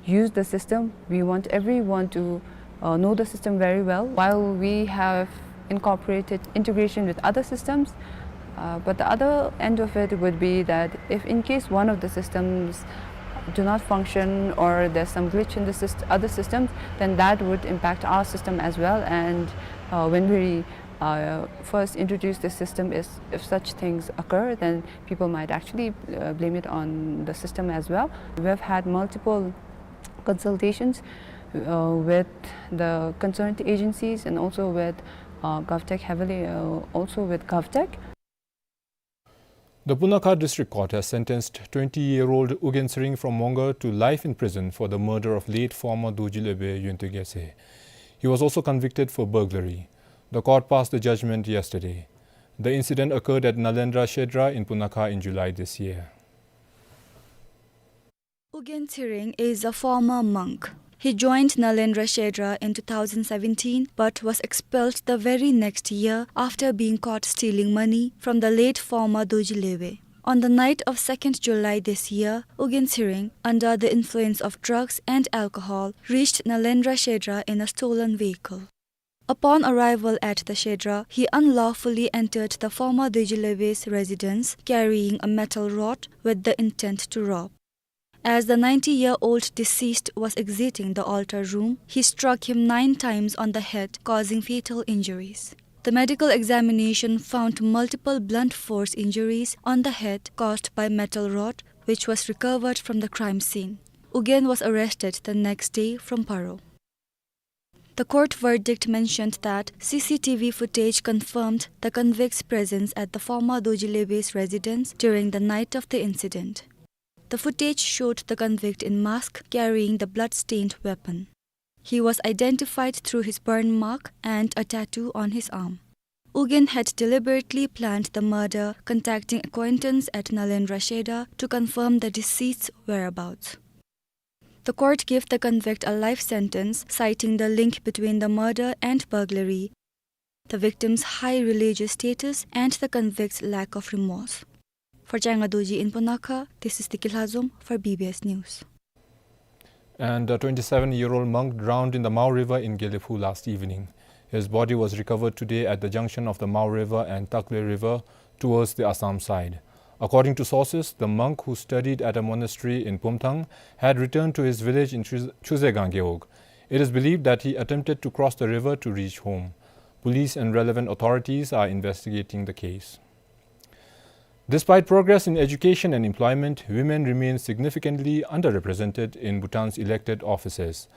use the system, we want everyone to, uh, know the system very well. While we have incorporated integration with other systems, uh, but the other end of it would be that if in case one of the systems do not function or there's some glitch in the syst-, other systems, then that would impact our system as well. And, uh, when we, uh, first introduce the system, is if such things occur, then people might actually, uh, blame it on the system as well. We've had multiple consultations, uh, with the concerned agencies and also with, uh, GovTech, heavily, uh, also with GovTech. The Punakha District Court has sentenced twenty-year-old Ugyen Tshering from Mongar to life in prison for the murder of late former Dorji Lwebe Yonte Gyatse. He was also convicted for burglary. The court passed the judgment yesterday. The incident occurred at Nalendra Shedra in Punakha in July this year. Ugyen Tshering is a former monk. He joined Nalendra Shedra in two thousand seventeen, but was expelled the very next year after being caught stealing money from the late former Dorji Lwebe. On the night of second July this year, Ugyen Tshering, under the influence of drugs and alcohol, reached Nalendra Shedra in a stolen vehicle. Upon arrival at the Shedra, he unlawfully entered the former Dorji Lobes residence carrying a metal rod with the intent to rob. As the ninety-year-old deceased was exiting the altar room, he struck him nine times on the head, causing fatal injuries. The medical examination found multiple blunt force injuries on the head caused by metal rod, which was recovered from the crime scene. Ugyen was arrested the next day from Paro. The court verdict mentioned that C C T V footage confirmed the convict's presence at the former Dorji Lobes residence during the night of the incident. The footage showed the convict in mask carrying the blood-stained weapon. He was identified through his burn mark and a tattoo on his arm. Ugyen had deliberately planned the murder, contacting acquaintance at Nalendra Shedra to confirm the deceased's whereabouts. The court gave the convict a life sentence, citing the link between the murder and burglary, the victim's high religious status, and the convict's lack of remorse. For Changa Dorji in Punakha, this is Tiki Lhazom for B B S News. And a twenty-seven-year-old monk drowned in the Mao River in Gelephu last evening. His body was recovered today at the junction of the Mao River and Takle River towards the Assam side. According to sources, the monk, who studied at a monastery in Pumthang, had returned to his village in Chuz-, Chuzegang Gewog. It is believed that he attempted to cross the river to reach home. Police and relevant authorities are investigating the case. Despite progress in education and employment, women remain significantly underrepresented in Bhutan's elected offices.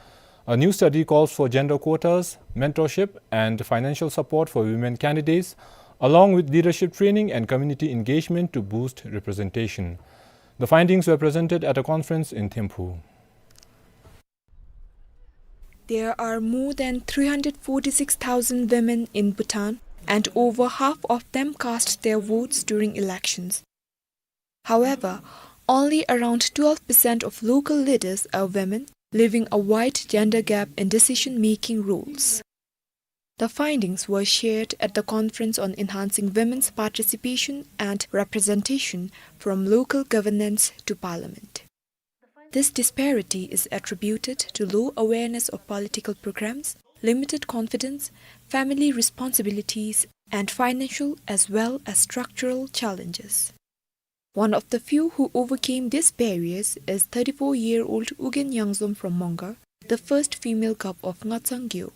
A new study calls for gender quotas, mentorship, and financial support for women candidates, along with leadership training and community engagement to boost representation. The findings were presented at a conference in Thimphu. There are more than three hundred forty-six thousand women in Bhutan, and over half of them cast their votes during elections. However, only around twelve percent of local leaders are women, leaving a wide gender gap in decision-making roles. The findings were shared at the Conference on Enhancing Women's Participation and Representation, From Local Governance to Parliament. This disparity is attributed to low awareness of political programs, limited confidence, family responsibilities, and financial as well as structural challenges. One of the few who overcame these barriers is thirty-four-year-old Ugyen Yangzom from Mongar, the first female gov of Ngachang Gewog.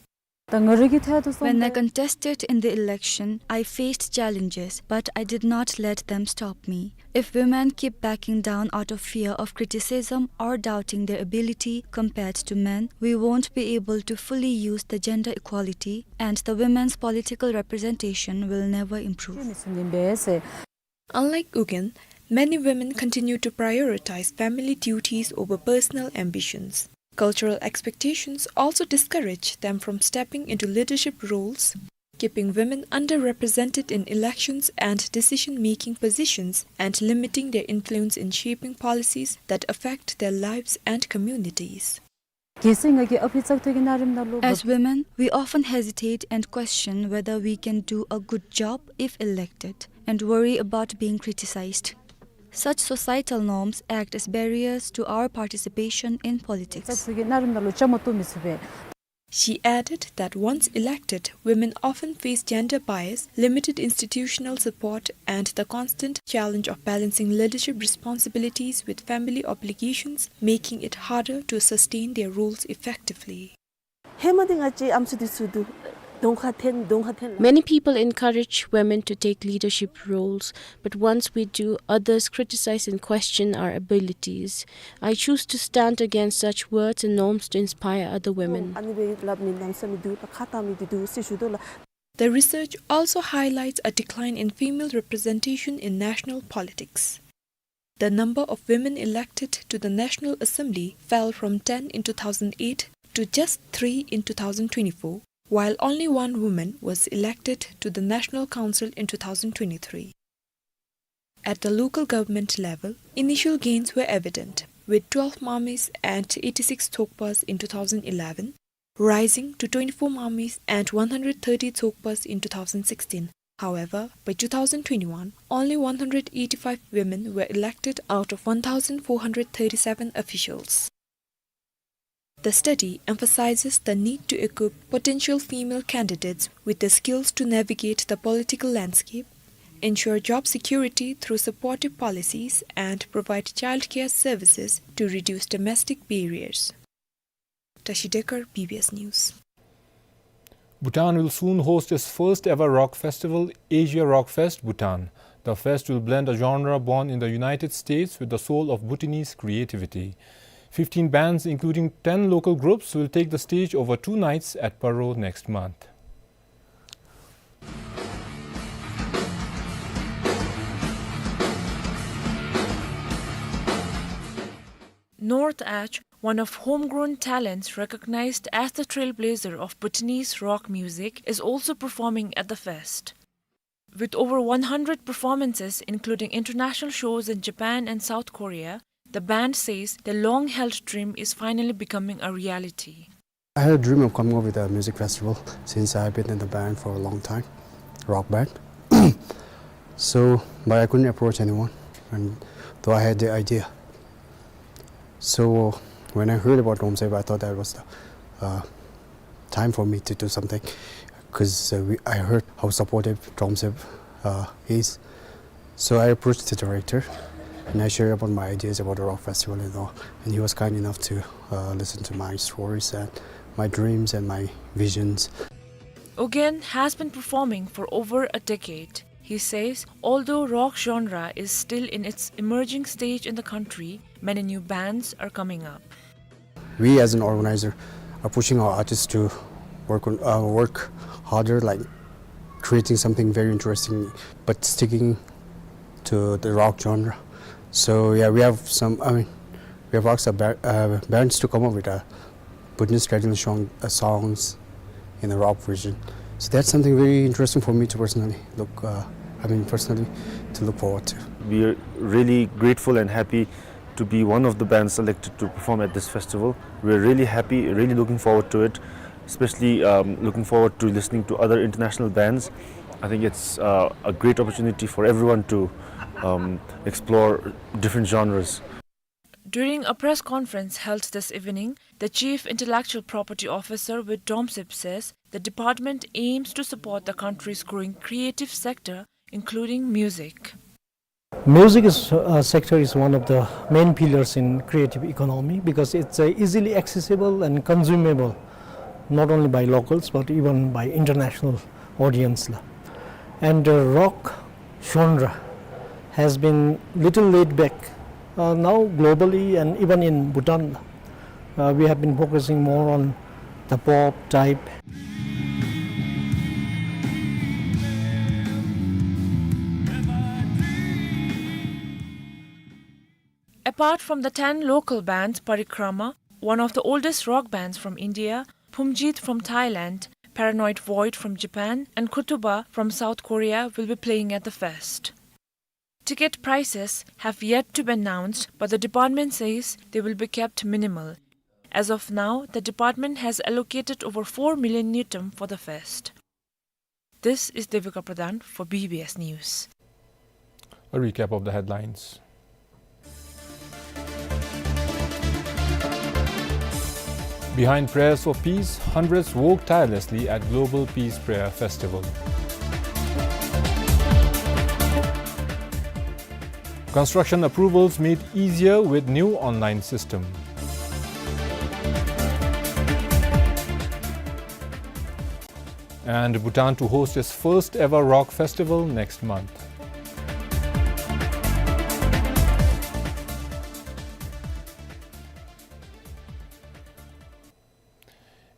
When I contested in the election, I faced challenges, but I did not let them stop me. If women keep backing down out of fear of criticism or doubting their ability compared to men, we won't be able to fully use the gender equality, and the women's political representation will never improve. Unlike Ugyen, many women continue to prioritize family duties over personal ambitions. Cultural expectations also discourage them from stepping into leadership roles, keeping women underrepresented in elections and decision-making positions and limiting their influence in shaping policies that affect their lives and communities. As women, we often hesitate and question whether we can do a good job if elected, and worry about being criticized. Such societal norms act as barriers to our participation in politics. She added that once elected, women often face gender bias, limited institutional support, and the constant challenge of balancing leadership responsibilities with family obligations, making it harder to sustain their roles effectively. Many people encourage women to take leadership roles, but once we do, others criticize and question our abilities. I choose to stand against such words and norms to inspire other women. The research also highlights a decline in female representation in national politics. The number of women elected to the National Assembly fell from ten in two thousand eight to just three in two thousand twenty-four, while only one woman was elected to the National Council in two thousand twenty-three. At the local government level, initial gains were evident, with twelve mamis and eighty-six thokpas in two thousand eleven, rising to twenty-four mamis and one hundred thirty thokpas in two thousand sixteen. However, by two thousand twenty-one, only one hundred eighty-five women were elected out of one thousand four hundred thirty-seven officials. The study emphasizes the need to equip potential female candidates with the skills to navigate the political landscape, ensure job security through supportive policies, and provide childcare services to reduce domestic barriers. Tashi Dekar, B B S News. Bhutan will soon host its first ever rock festival, Asia Rock Fest Bhutan. The fest will blend a genre born in the United States with the soul of Bhutanese creativity. Fifteen bands, including ten local groups, will take the stage over two nights at Paro next month. North Ash, one of homegrown talents recognized as the trailblazer of Bhutanese rock music, is also performing at the fest. With over one hundred performances, including international shows in Japan and South Korea, the band says the long-held dream is finally becoming a reality. I had a dream of coming up with a music festival since I've been in the band for a long time, rock band. So, but I couldn't approach anyone, and though I had the idea. So, when I heard about Tromsø, I thought that was the, uh, time for me to do something, 'cause, uh, we, I heard how supportive Tromsø, uh, is. So I approached the director and I shared about my ideas about the rock festival and all. And he was kind enough to, uh, listen to my stories and my dreams and my visions. Ugyen has been performing for over a decade. He says, although rock genre is still in its emerging stage in the country, many new bands are coming up. We as an organizer are pushing our artists to work on, uh, work harder, like creating something very interesting, but sticking to the rock genre. So yeah, we have some, I mean, we have asked our ba-, uh, bands to come up with a Bhutanese traditional song, uh, songs in a rock version. So that's something very interesting for me to personally look, uh, I mean, personally to look forward to. We are really grateful and happy to be one of the bands selected to perform at this festival. We're really happy, really looking forward to it, especially, um, looking forward to listening to other international bands. I think it's, uh, a great opportunity for everyone to, um, explore different genres. During a press conference held this evening, the Chief Intellectual Property Officer with Tromsø says the department aims to support the country's growing creative sector, including music. Music is, uh, sector is one of the main pillars in creative economy because it's, uh, easily accessible and consumable, not only by locals but even by international audience la. And, uh, rock genre has been little laid back, uh, now globally and even in Bhutan la. Uh, we have been focusing more on the pop type. Apart from the ten local bands, Parikrama, one of the oldest rock bands from India, Phumjeet from Thailand, Paranoid Void from Japan, and Kutuba from South Korea will be playing at the fest. Ticket prices have yet to be announced, but the department says they will be kept minimal. As of now, the department has allocated over four million ngultrum for the fest. This is Devika Pradhan for B B S News. A recap of the headlines. Behind prayers for peace, hundreds work tirelessly at Global Peace Prayer Festival. Construction approvals made easier with new online system. And Bhutan to host its first ever rock festival next month.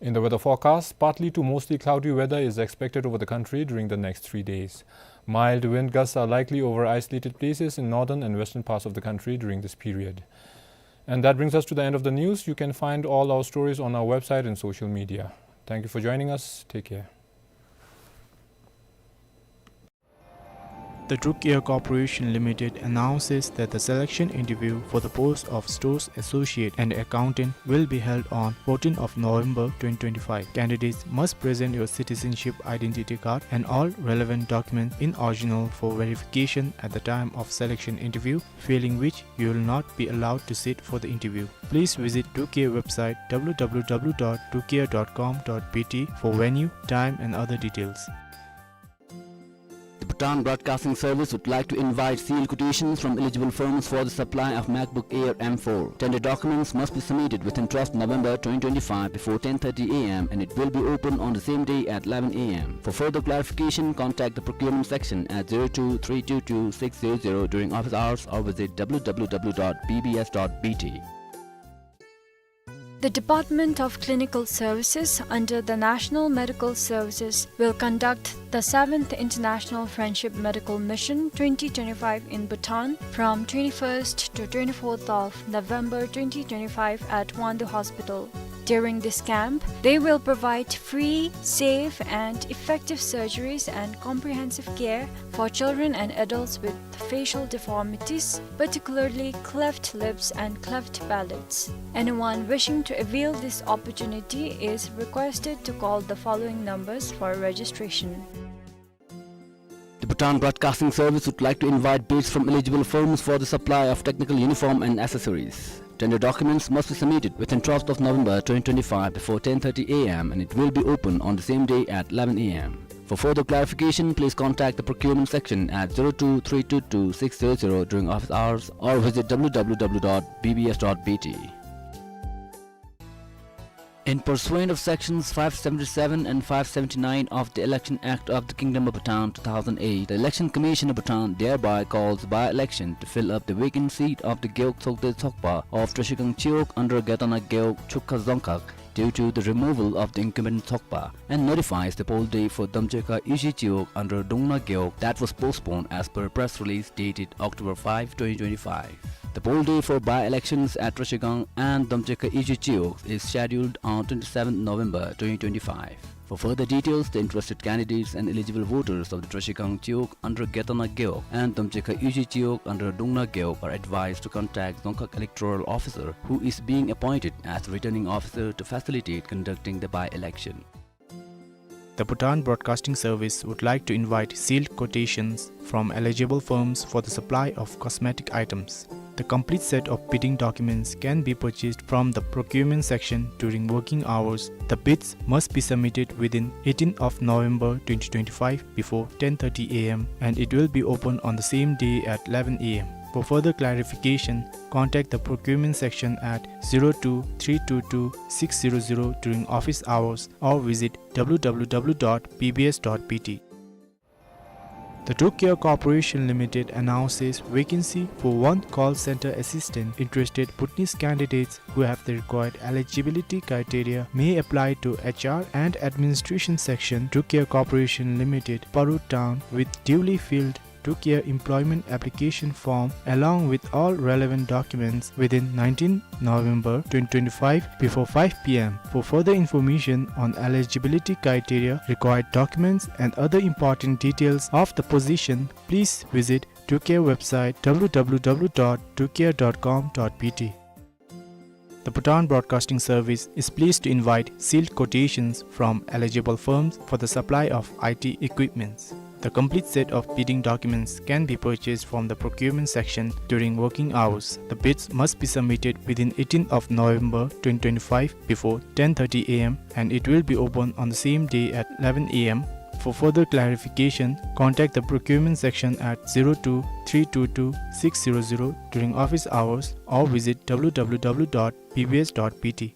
In the weather forecast, partly to mostly cloudy weather is expected over the country during the next three days. Mild wind gusts are likely over isolated places in northern and western parts of the country during this period. And that brings us to the end of the news. You can find all our stories on our website and social media. Thank you for joining us. Take care. The Trucare Corporation Limited announces that the selection interview for the post of stores associate and accountant will be held on fourteenth of November twenty twenty-five. Candidates must present your citizenship identity card and all relevant documents in original for verification at the time of selection interview, failing which you will not be allowed to sit for the interview. Please visit Trucare website w w w dot trucare dot com dot b t for venue, time and other details. The Bhutan Broadcasting Service would like to invite sealed quotations from eligible firms for the supply of MacBook Air M four. Tender documents must be submitted within twelfth November twenty twenty-five before ten thirty a m and it will be open on the same day at eleven a m. For further clarification, contact the procurement section at zero two three two two six zero zero during office hours or visit w w w dot b b s dot b t. The Department of Clinical Services under the National Medical Services will conduct the seventh International Friendship Medical Mission twenty twenty-five in Bhutan from twenty-first to twenty-fourth of November twenty twenty-five at Wangdue Hospital. During this camp, they will provide free, safe, and effective surgeries and comprehensive care for children and adults with facial deformities, particularly cleft lips and cleft palates. Anyone wishing to avail this opportunity is requested to call the following numbers for registration. The Bhutan Broadcasting Service would like to invite bids from eligible firms for the supply of technical uniform and accessories. Tender documents must be submitted within twelfth of November twenty twenty-five before ten thirty a m and it will be open on the same day at eleven a m. For further clarification, please contact the procurement section at zero two three two two six zero zero during office hours or visit w w w dot b b s dot b t. In pursuant of sections five seventy-seven and five seventy-nine of the Election Act of the Kingdom of Bhutan two thousand eight, the Election Commission of Bhutan thereby calls by-election to fill up the vacant seat of the Gewog Tsokde Tsokpa of Trashigang Chiwog under Gedana Gewog Chukha Dzongkhag due to the removal of the incumbent Tsokpa, and notifies the poll day for Domchekha Yuje Chiwog under Dongna Gewog that was postponed as per press release dated October five, twenty twenty-five. The poll day for by-elections at Trashigang and Domchekha Yuje Chiwog is scheduled on twenty-seventh November twenty twenty-five. For further details, the interested candidates and eligible voters of the Trashigang Chiwog under Gedana Gewog and Domchekha Yuje Chiwog under Dongna Gewog are advised to contact Dzongkhag Electoral Officer, who is being appointed as the returning officer to facilitate conducting the by-election. The Bhutan Broadcasting Service would like to invite sealed quotations from eligible firms for the supply of cosmetic items. The complete set of bidding documents can be purchased from the procurement section during working hours. The bids must be submitted within eighteenth of November twenty twenty-five before ten thirty a m and it will be open on the same day at eleven a m. For further clarification, contact the procurement section at zero two three two two six zero zero during office hours or visit w w w dot b b s dot b t. The Trucare Corporation Limited announces vacancy for one call center assistant. Interested Bhutanese candidates who have the required eligibility criteria may apply to H R and Administration Section, Trucare Corporation Limited, Paru Town, with duly filled Trucare employment application form along with all relevant documents within nineteenth November twenty twenty-five before five p m. For further information on eligibility criteria, required documents, and other important details of the position, please visit Trucare website w w w dot trucare dot com dot b t. The Bhutan Broadcasting Service is pleased to invite sealed quotations from eligible firms for the supply of I T equipments. The complete set of bidding documents can be purchased from the procurement section during working hours. The bids must be submitted within eighteenth of November twenty twenty-five before ten thirty a m and it will be open on the same day at eleven a m. For further clarification, contact the procurement section at zero two three two two six zero zero during office hours or visit w w w dot b b s dot b t.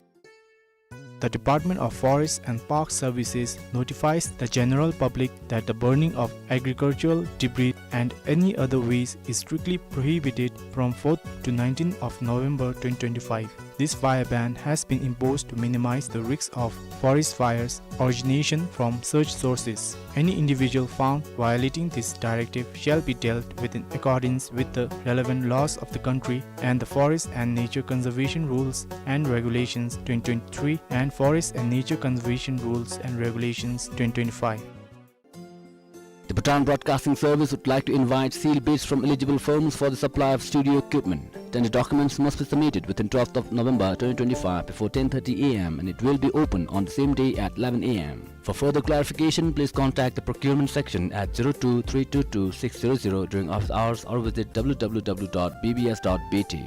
The Department of Forest and Park Services notifies the general public that the burning of agricultural debris and any other waste is strictly prohibited from fourth to nineteenth of November twenty twenty-five. This fire ban has been imposed to minimize the risks of forest fires origination from such sources. Any individual found violating this directive shall be dealt with in accordance with the relevant laws of the country and the Forest and Nature Conservation Rules and Regulations twenty twenty-three and Forest and Nature Conservation Rules and Regulations twenty twenty-five. The Bhutan Broadcasting Service would like to invite sealed bids from eligible firms for the supply of studio equipment. Tender documents must be submitted within twelfth of November twenty twenty-five before ten thirty A M and it will be open on the same day at eleven A M. For further clarification, please contact the procurement section at zero two three two two six zero zero during office hours or visit W W W dot B B S dot B T.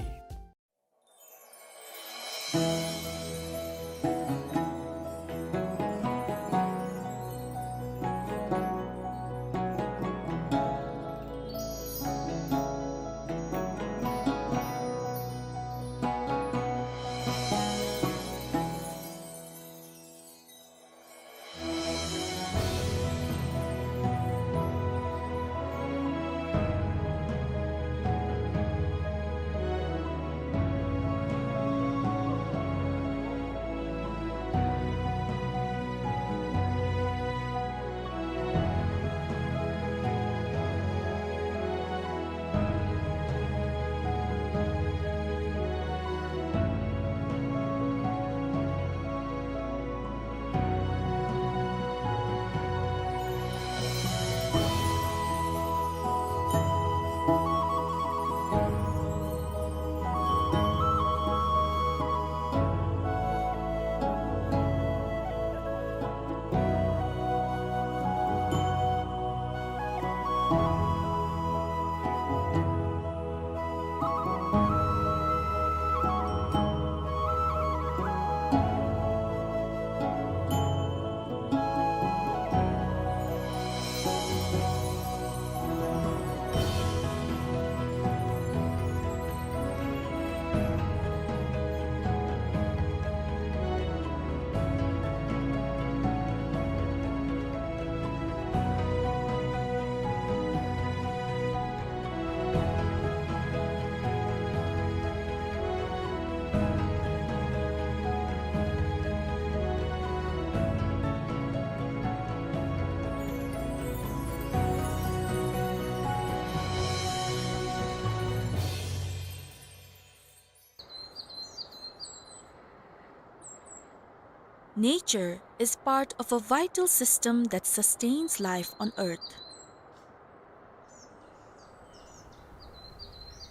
Nature is part of a vital system that sustains life on Earth.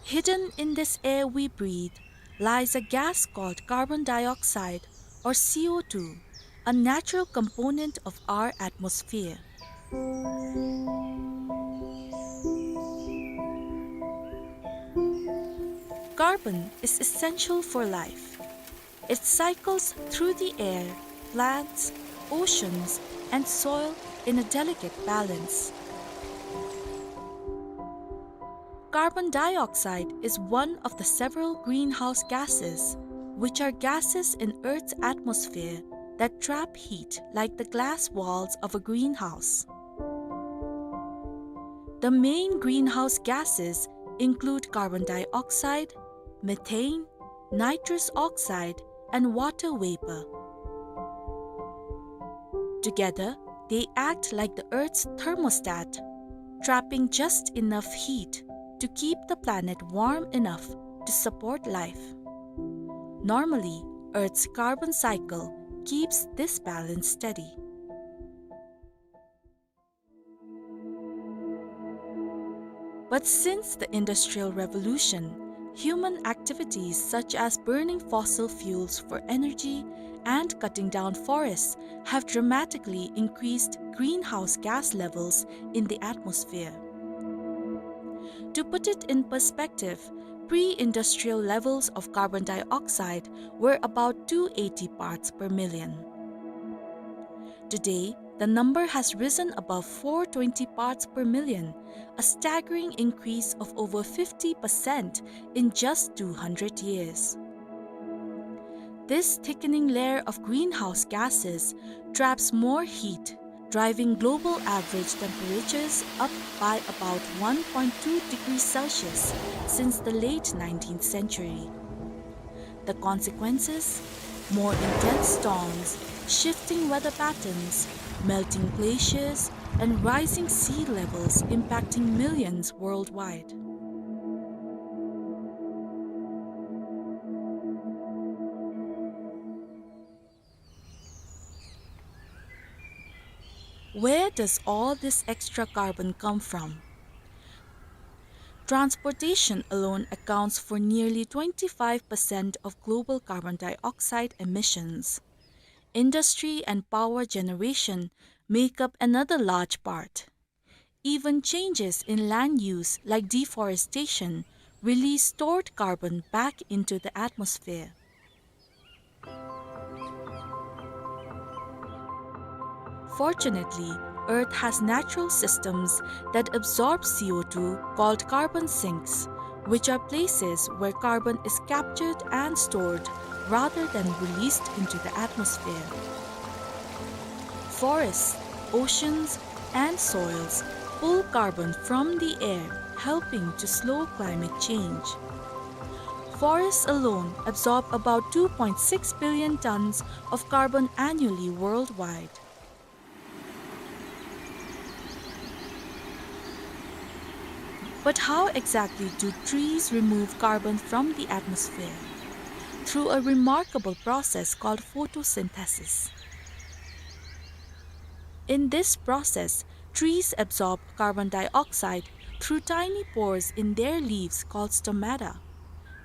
Hidden in this air we breathe lies a gas called carbon dioxide, or C O two, a natural component of our atmosphere. Carbon is essential for life. It cycles through the air, plants, oceans, and soil in a delicate balance. Carbon dioxide is one of the several greenhouse gases, which are gases in Earth's atmosphere that trap heat like the glass walls of a greenhouse. The main greenhouse gases include carbon dioxide, methane, nitrous oxide, and water vapor. Together, they act like the Earth's thermostat, trapping just enough heat to keep the planet warm enough to support life. Normally, Earth's carbon cycle keeps this balance steady. But since the Industrial Revolution, human activities such as burning fossil fuels for energy and cutting down forests have dramatically increased greenhouse gas levels in the atmosphere. To put it in perspective, pre-industrial levels of carbon dioxide were about two eighty parts per million. Today, the number has risen above four twenty parts per million, a staggering increase of over fifty percent in just two hundred years. This thickening layer of greenhouse gases traps more heat, driving global average temperatures up by about one point two degrees Celsius since the late nineteenth century. The consequences? More intense storms, shifting weather patterns, melting glaciers, and rising sea levels impacting millions worldwide. Where does all this extra carbon come from? Transportation alone accounts for nearly twenty-five percent of global carbon dioxide emissions. Industry and power generation make up another large part. Even changes in land use, like deforestation, release stored carbon back into the atmosphere. Fortunately, Earth has natural systems that absorb C O two called carbon sinks, which are places where carbon is captured and stored rather than released into the atmosphere. Forests, oceans, and soils pull carbon from the air, helping to slow climate change. Forests alone absorb about two point six billion tons of carbon annually worldwide. But how exactly do trees remove carbon from the atmosphere? Through a remarkable process called photosynthesis. In this process, trees absorb carbon dioxide through tiny pores in their leaves called stomata.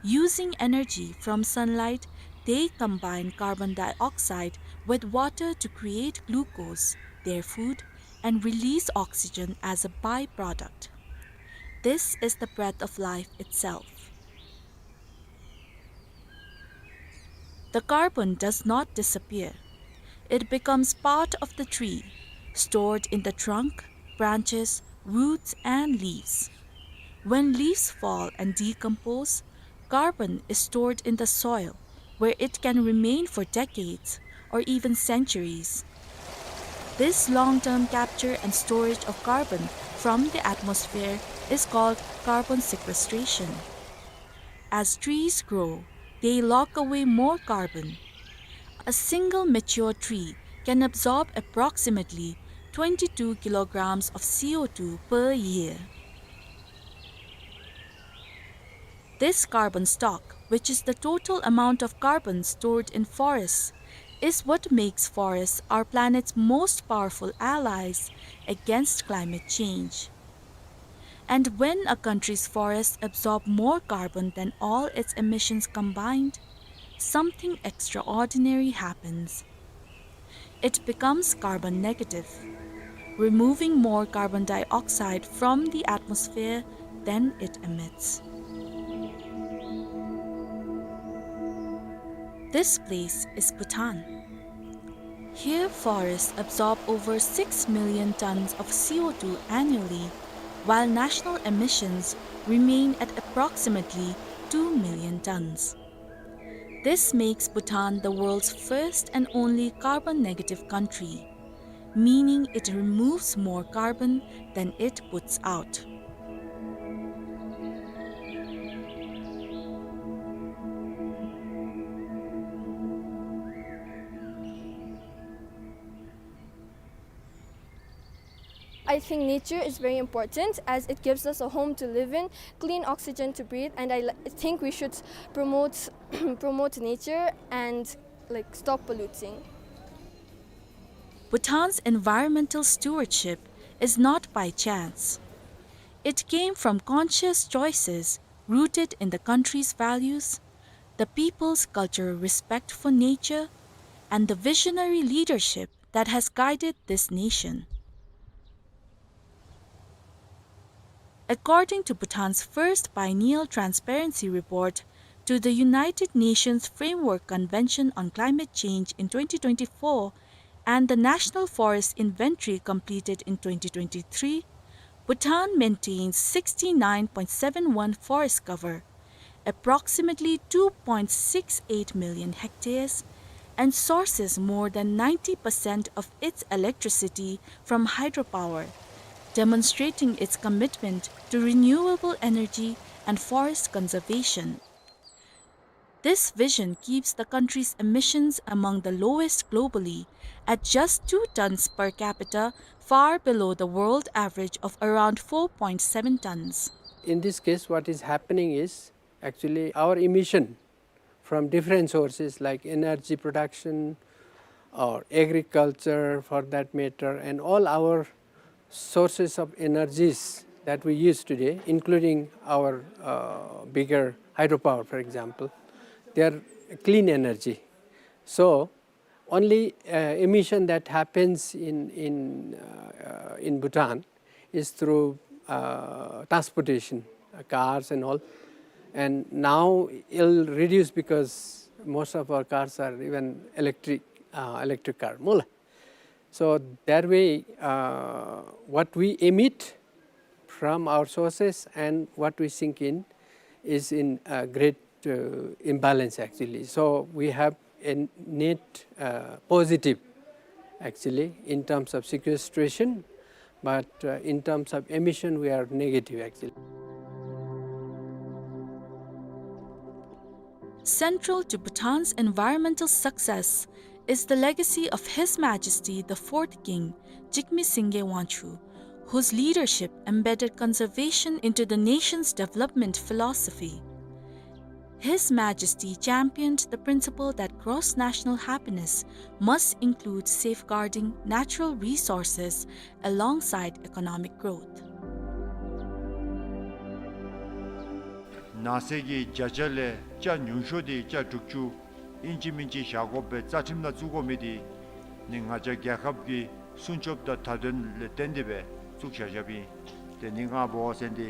Using energy from sunlight, they combine carbon dioxide with water to create glucose, their food, and release oxygen as a byproduct. This is the breath of life itself. The carbon does not disappear. It becomes part of the tree, stored in the trunk, branches, roots, and leaves. When leaves fall and decompose, carbon is stored in the soil, where it can remain for decades or even centuries. This long-term capture and storage of carbon from the atmosphere is called carbon sequestration. As trees grow, they lock away more carbon. A single mature tree can absorb approximately twenty-two kilograms of C O two per year. This carbon stock, which is the total amount of carbon stored in forests, is what makes forests our planet's most powerful allies against climate change. And when a country's forests absorb more carbon than all its emissions combined, something extraordinary happens. It becomes carbon negative, removing more carbon dioxide from the atmosphere than it emits. This place is Bhutan. Here, forests absorb over six million tons of C O two annually, while national emissions remain at approximately two million tons. This makes Bhutan the world's first and only carbon negative country, meaning it removes more carbon than it puts out. I think nature is very important as it gives us a home to live in, clean oxygen to breathe, and I li-, think we should promote, promote nature and, like, stop polluting. Bhutan's environmental stewardship is not by chance. It came from conscious choices rooted in the country's values, the people's cultural respect for nature, and the visionary leadership that has guided this nation. According to Bhutan's first biennial transparency report to the United Nations Framework Convention on Climate Change in twenty twenty-four and the National Forest Inventory completed in twenty twenty-three, Bhutan maintains sixty-nine point seven one forest cover, approximately two point six eight million hectares, and sources more than ninety percent of its electricity from hydropower, demonstrating its commitment to renewable energy and forest conservation. This vision keeps the country's emissions among the lowest globally, at just two tons per capita, far below the world average of around four point seven tons. In this case, what is happening is actually our emission from different sources like energy production, or agriculture for that matter, and all our sources of energies that we use today, including our, uh, bigger hydropower, for example, they are clean energy. So, only, uh, emission that happens in, in, uh, uh, in Bhutan is through, uh, transportation, uh, cars and all. And now it'll reduce because most of our cars are even electric, uh, electric car. Mula. So that way, uh, what we emit from our sources and what we sink in is in a great, uh, imbalance actually. So we have a net, uh, positive actually in terms of sequestration, but, uh, in terms of emission we are negative actually. Central to Bhutan's environmental success is the legacy of His Majesty the fourth King, Jigme Singye Wangchuck, whose leadership embedded conservation into the nation's development philosophy. His Majesty championed the principle that gross national happiness must include safeguarding natural resources alongside economic growth. ནང་གསེས་ཀྱི་བརྒྱ་ཆ་ལས་ཆ་ཉུང་ཤོས་དེ་ཆ་དྲུག་ཅུ་ཨིན་ཅི་མིན་ཅི་བཞག་དགོ་པའི་རྩ་ཁྲིམས་ནང་བཙུགས་དགོ་མི་དེ་ནི་ང་བཅས་རྒྱལ་ཁབ་ཀྱི་སྲུང་སྐྱོབ་དང་མཐའ་དོན་ལས་བརྟེན་ཏེ་སྦེ་བཙུགས་བཞག་བཞགཔ་ཨིན། དེ་ནི་ང་འབད་བ་ཅིན་འདི་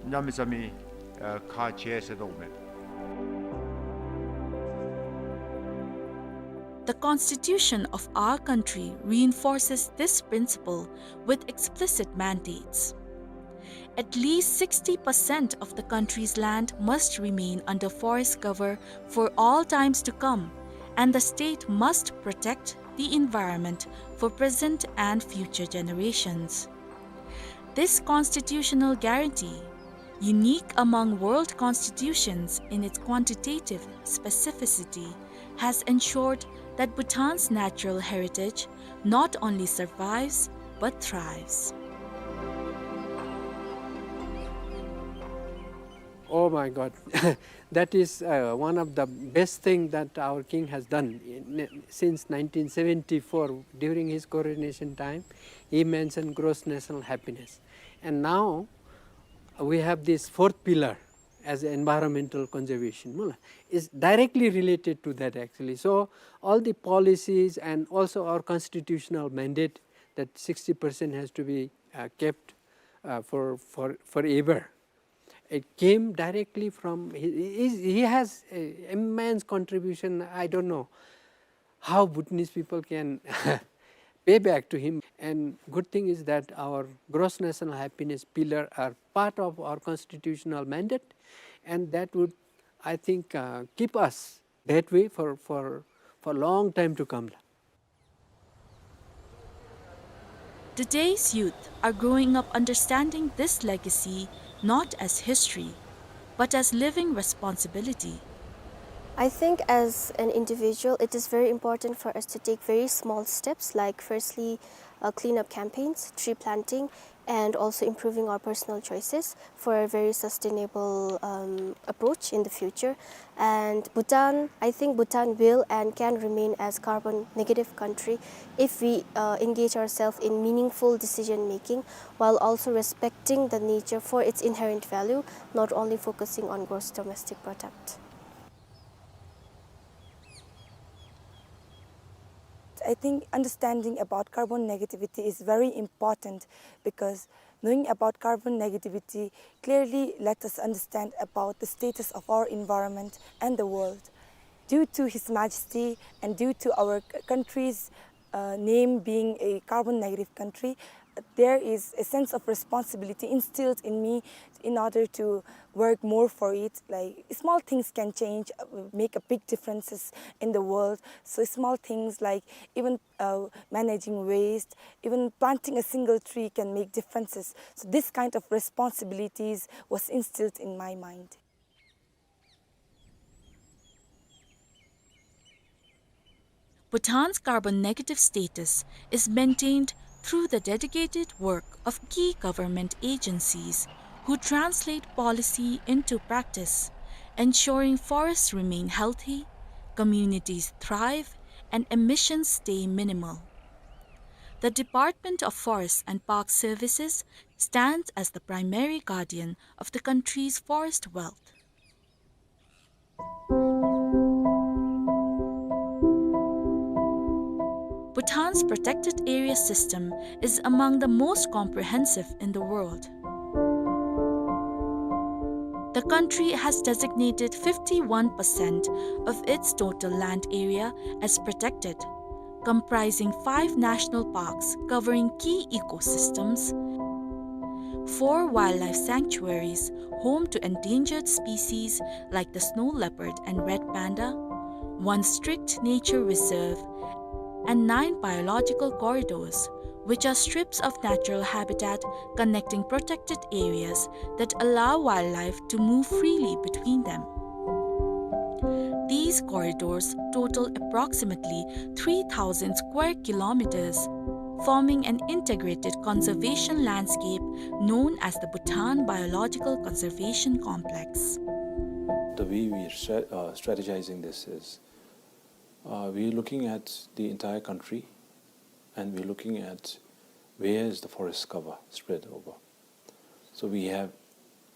གནམ་མེད་ས་མེད་ཨ་ཁག་ཆེ་ཟེར་དོ་མས། The Constitution of our country reinforces this principle with explicit mandates. At least sixty percent of the country's land must remain under forest cover for all times to come, and the state must protect the environment for present and future generations. This constitutional guarantee, unique among world constitutions in its quantitative specificity, has ensured that Bhutan's natural heritage not only survives but thrives. Oh my God. That is, uh, one of the best thing that our king has done. In, since nineteen seventy-four, during his coronation time, he mentioned gross national happiness. And now we have this fourth pillar as environmental conservation. Mula, is directly related to that actually. So all the policies and also our constitutional mandate that sixty percent has to be, uh, kept, uh, for, for, forever. It came directly from, he, he, he has a immense contribution. I don't know how Bhutanese people can pay back to him. And good thing is that our gross national happiness pillar are part of our constitutional mandate, and that would, I think, uh, keep us that way for, for, for long time to come. Today's youth are growing up understanding this legacy not as history, but as living responsibility. I think as an individual, it is very important for us to take very small steps, like firstly, uh, cleanup campaigns, tree planting, and also improving our personal choices for a very sustainable, um, approach in the future. And Bhutan, I think Bhutan will and can remain as carbon negative country if we, uh, engage ourselves in meaningful decision making while also respecting the nature for its inherent value, not only focusing on gross domestic product. I think understanding about carbon negativity is very important because knowing about carbon negativity clearly let us understand about the status of our environment and the world. Due to His Majesty and due to our c-, country's, uh, name being a carbon negative country, there is a sense of responsibility instilled in me in order to work more for it. Like, small things can change, uh, make a big differences in the world. So small things like even, uh, managing waste, even planting a single tree can make differences. So this kind of responsibilities was instilled in my mind. Bhutan's carbon negative status is maintained through the dedicated work of key government agencies who translate policy into practice, ensuring forests remain healthy, communities thrive, and emissions stay minimal. The Department of Forest and Park Services stands as the primary guardian of the country's forest wealth. Bhutan's protected area system is among the most comprehensive in the world. The country has designated fifty-one percent of its total land area as protected, comprising five national parks covering key ecosystems, four wildlife sanctuaries home to endangered species like the snow leopard and red panda, one strict nature reserve, and nine biological corridors, which are strips of natural habitat connecting protected areas that allow wildlife to move freely between them. These corridors total approximately three thousand square kilometers, forming an integrated conservation landscape known as the Bhutan Biological Conservation Complex. The way we are stra-, uh, strategizing this is, uh, we are looking at the entire country, and we are looking at where is the forest cover spread over. So we have,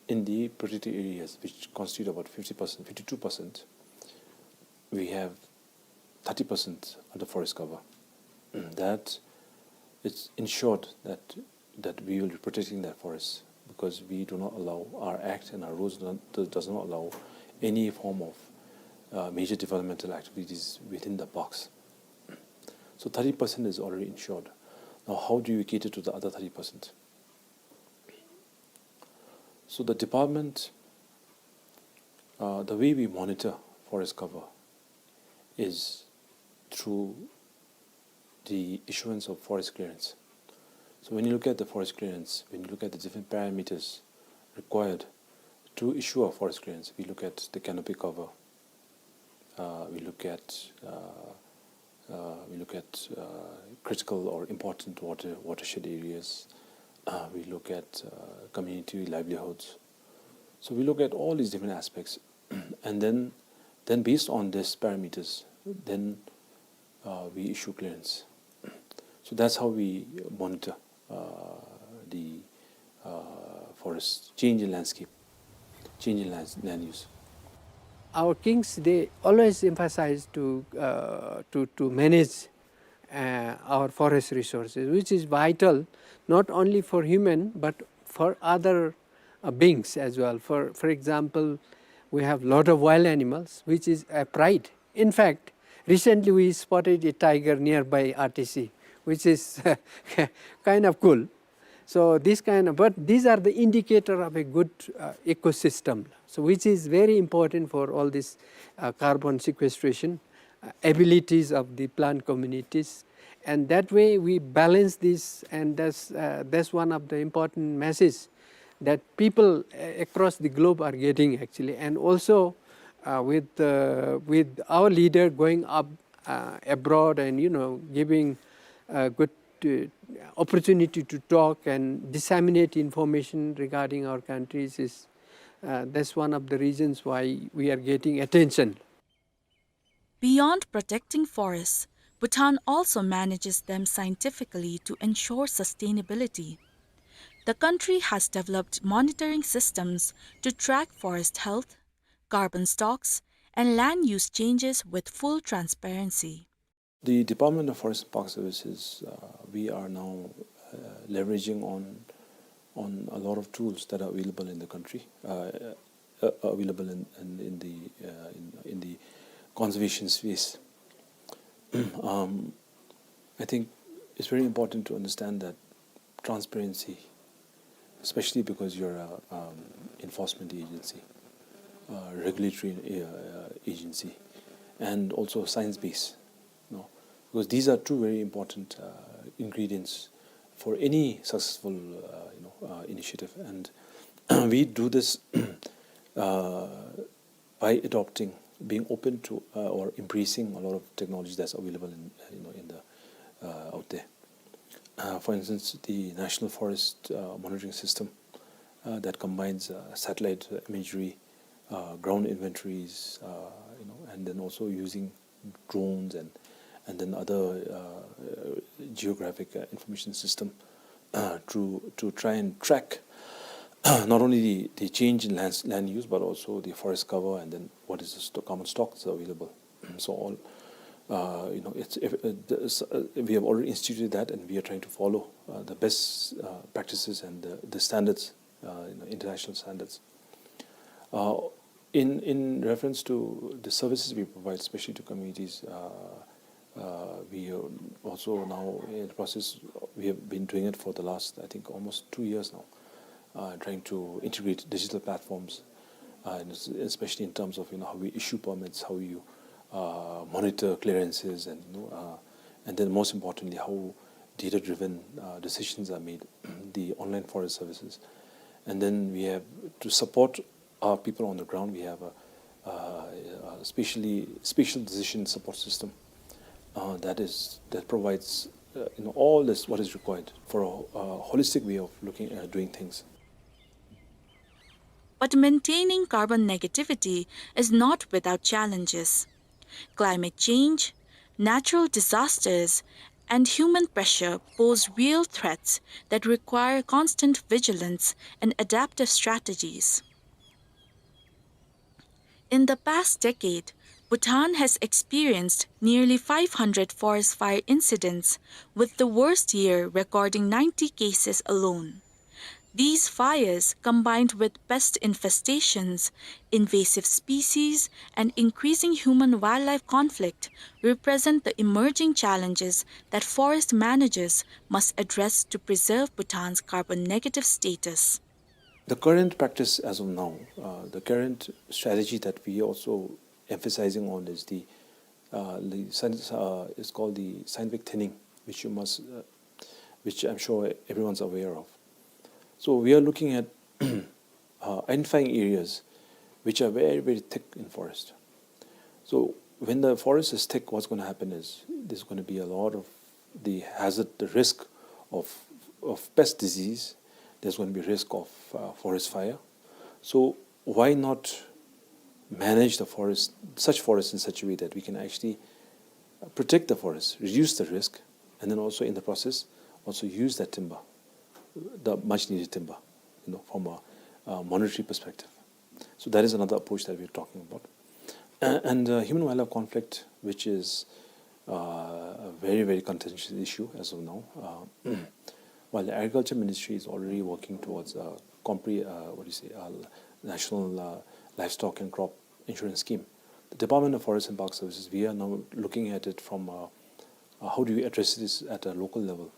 in the protected areas, which constitute about fifty percent, fifty-two percent, we have thirty percent under forest cover. That it's ensured that, that we will be protecting that forest, because we do not allow, our act and our rules do not, do, does not allow any form of, uh, major developmental activities within the parks. So thirty percent is already ensured. Now, how do you cater to the other thirty percent? So the department, uh, the way we monitor forest cover is through the issuance of forest clearance. So when you look at the forest clearance, when you look at the different parameters required to issue a forest clearance, we look at the canopy cover, uh, we look at, uh, uh, we look at, uh, critical or important water, watershed areas. Uh, we look at, uh, community livelihoods. So we look at all these different aspects, and then, then based on these parameters, then, uh, we issue clearance. So that's how we monitor, uh, the, uh, forest change in landscape, change in land, land use. Our kings, they always emphasize to, uh, to, to manage, uh, our forest resources, which is vital not only for human but for other, uh, beings as well. For, for example, we have lot of wild animals, which is a pride. In fact, recently we spotted a tiger nearby R T C, which is kind of cool. So this kind of, but these are the indicator of a good, uh, ecosystem. So which is very important for all this, uh, carbon sequestration, uh, abilities of the plant communities. And that way we balance this, and that's, uh, that's one of the important message that people, uh, across the globe are getting actually. And also, uh, with, uh, with our leader going up, uh, abroad and, you know, giving, uh, good, uh, opportunity to talk and disseminate information regarding our countries is, uh, that's one of the reasons why we are getting attention. Beyond protecting forests, Bhutan also manages them scientifically to ensure sustainability. The country has developed monitoring systems to track forest health, carbon stocks, and land use changes with full transparency. The Department of Forest and Park Services, uh, we are now, uh, leveraging on, on a lot of tools that are available in the country, uh, uh, available in, in, in the, uh, in, in the conservation space. Um, I think it's very important to understand that transparency, especially because you're a, um, enforcement agency, uh, regulatory, uh, agency, and also science-based, you know, because these are two very important, uh, ingredients for any successful, uh, you know, uh, initiative. And we do this, uh, by adopting, being open to, uh, or embracing a lot of technology that's available in, uh, you know, in the, uh, out there. Uh, for instance, the National Forest, uh, Monitoring System, uh, that combines, uh, satellite imagery, uh, ground inventories, uh, you know, and then also using drones and, and then other uh, geographic uh, information system uh, to to try and track not only the, the change in land, land use, but also the forest cover, and then what is the sto- common stocks available. So all uh, you know, it's, if, uh, the, s- uh, we have already instituted that, and we are trying to follow uh, the best uh, practices and the, the standards, uh, you know, international standards. Uh, in in reference to the services we provide, especially to communities, uh, uh, we are also now in the process. We have been doing it for the last, I think, almost two years now, uh, trying to integrate digital platforms, uh, and es- especially in terms of, you know, how we issue permits, how we uh, monitor clearances, and you know, uh, and then most importantly, how data-driven uh, decisions are made. The online forest services, and then we have to support our people on the ground. We have a, uh, a specially special decision support system uh, that is that provides uh, you know, all this what is required for a, a holistic way of looking at doing things. But maintaining carbon negativity is not without challenges. Climate change, natural disasters, and human pressure pose real threats that require constant vigilance and adaptive strategies. In the past decade, Bhutan has experienced nearly five hundred forest fire incidents, with the worst year recording ninety cases alone. These fires, combined with pest infestations, invasive species, and increasing human wildlife conflict, represent the emerging challenges that forest managers must address to preserve Bhutan's carbon negative status. The current practice as of now, uh, the current strategy that we are also emphasizing on is the, uh, the science, uh, it's called the scientific thinning, which you must, uh, which I'm sure everyone's aware of. So we are looking at uh, identifying areas which are very, very thick in forest. So when the forest is thick, what's going to happen is there's going to be a lot of the hazard, the risk of of pest disease. There's going to be risk of uh, forest fire. So why not manage the forest, such forests, in such a way that we can actually protect the forest, reduce the risk, and then also in the process, also use that timber, the much needed timber, you know, from a, a monetary perspective. So that is another approach that we're talking about. A- And uh, human wildlife conflict, which is uh, a very, very contentious issue as of now. Uh, while the Agriculture Ministry is already working towards a compre- uh, what do you say, a national uh, livestock and crop insurance scheme, the Department of Forest and Park Services, we are now looking at it from uh, uh, how do we address this at a local level?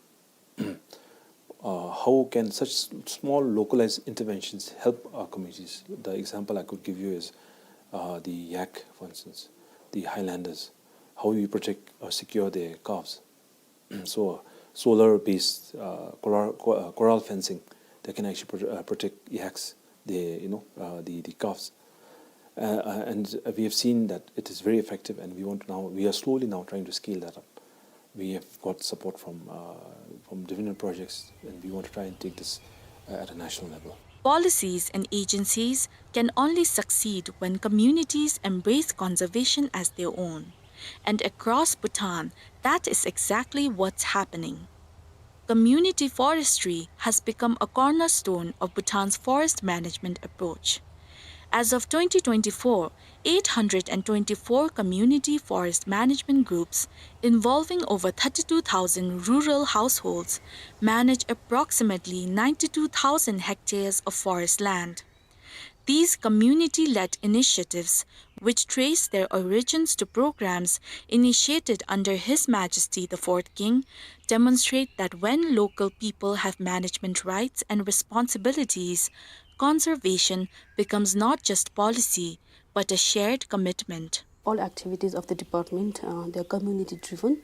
Uh, how can such s- small localized interventions help our communities? The example I could give you is uh, the yak, for instance, the highlanders, how we protect or secure their calves. So solar-based uh, corral, co- uh, corral fencing that can actually pro- uh, protect yaks, the, you know, uh, the, the calves. Uh, uh, and we have seen that it is very effective, and we want to now, we are slowly now trying to scale that up. We have got support from uh, from different projects, and we want to try and take this uh, at a national level. Policies and agencies can only succeed when communities embrace conservation as their own. And across Bhutan, that is exactly what's happening. Community forestry has become a cornerstone of Bhutan's forest management approach. As of twenty twenty-four, eight hundred twenty-four community forest management groups involving over thirty-two thousand rural households manage approximately ninety-two thousand hectares of forest land. These community-led initiatives, which trace their origins to programs initiated under His Majesty the Fourth King, demonstrate that when local people have management rights and responsibilities, conservation becomes not just policy, but a shared commitment. All activities of the department, uh, they are community driven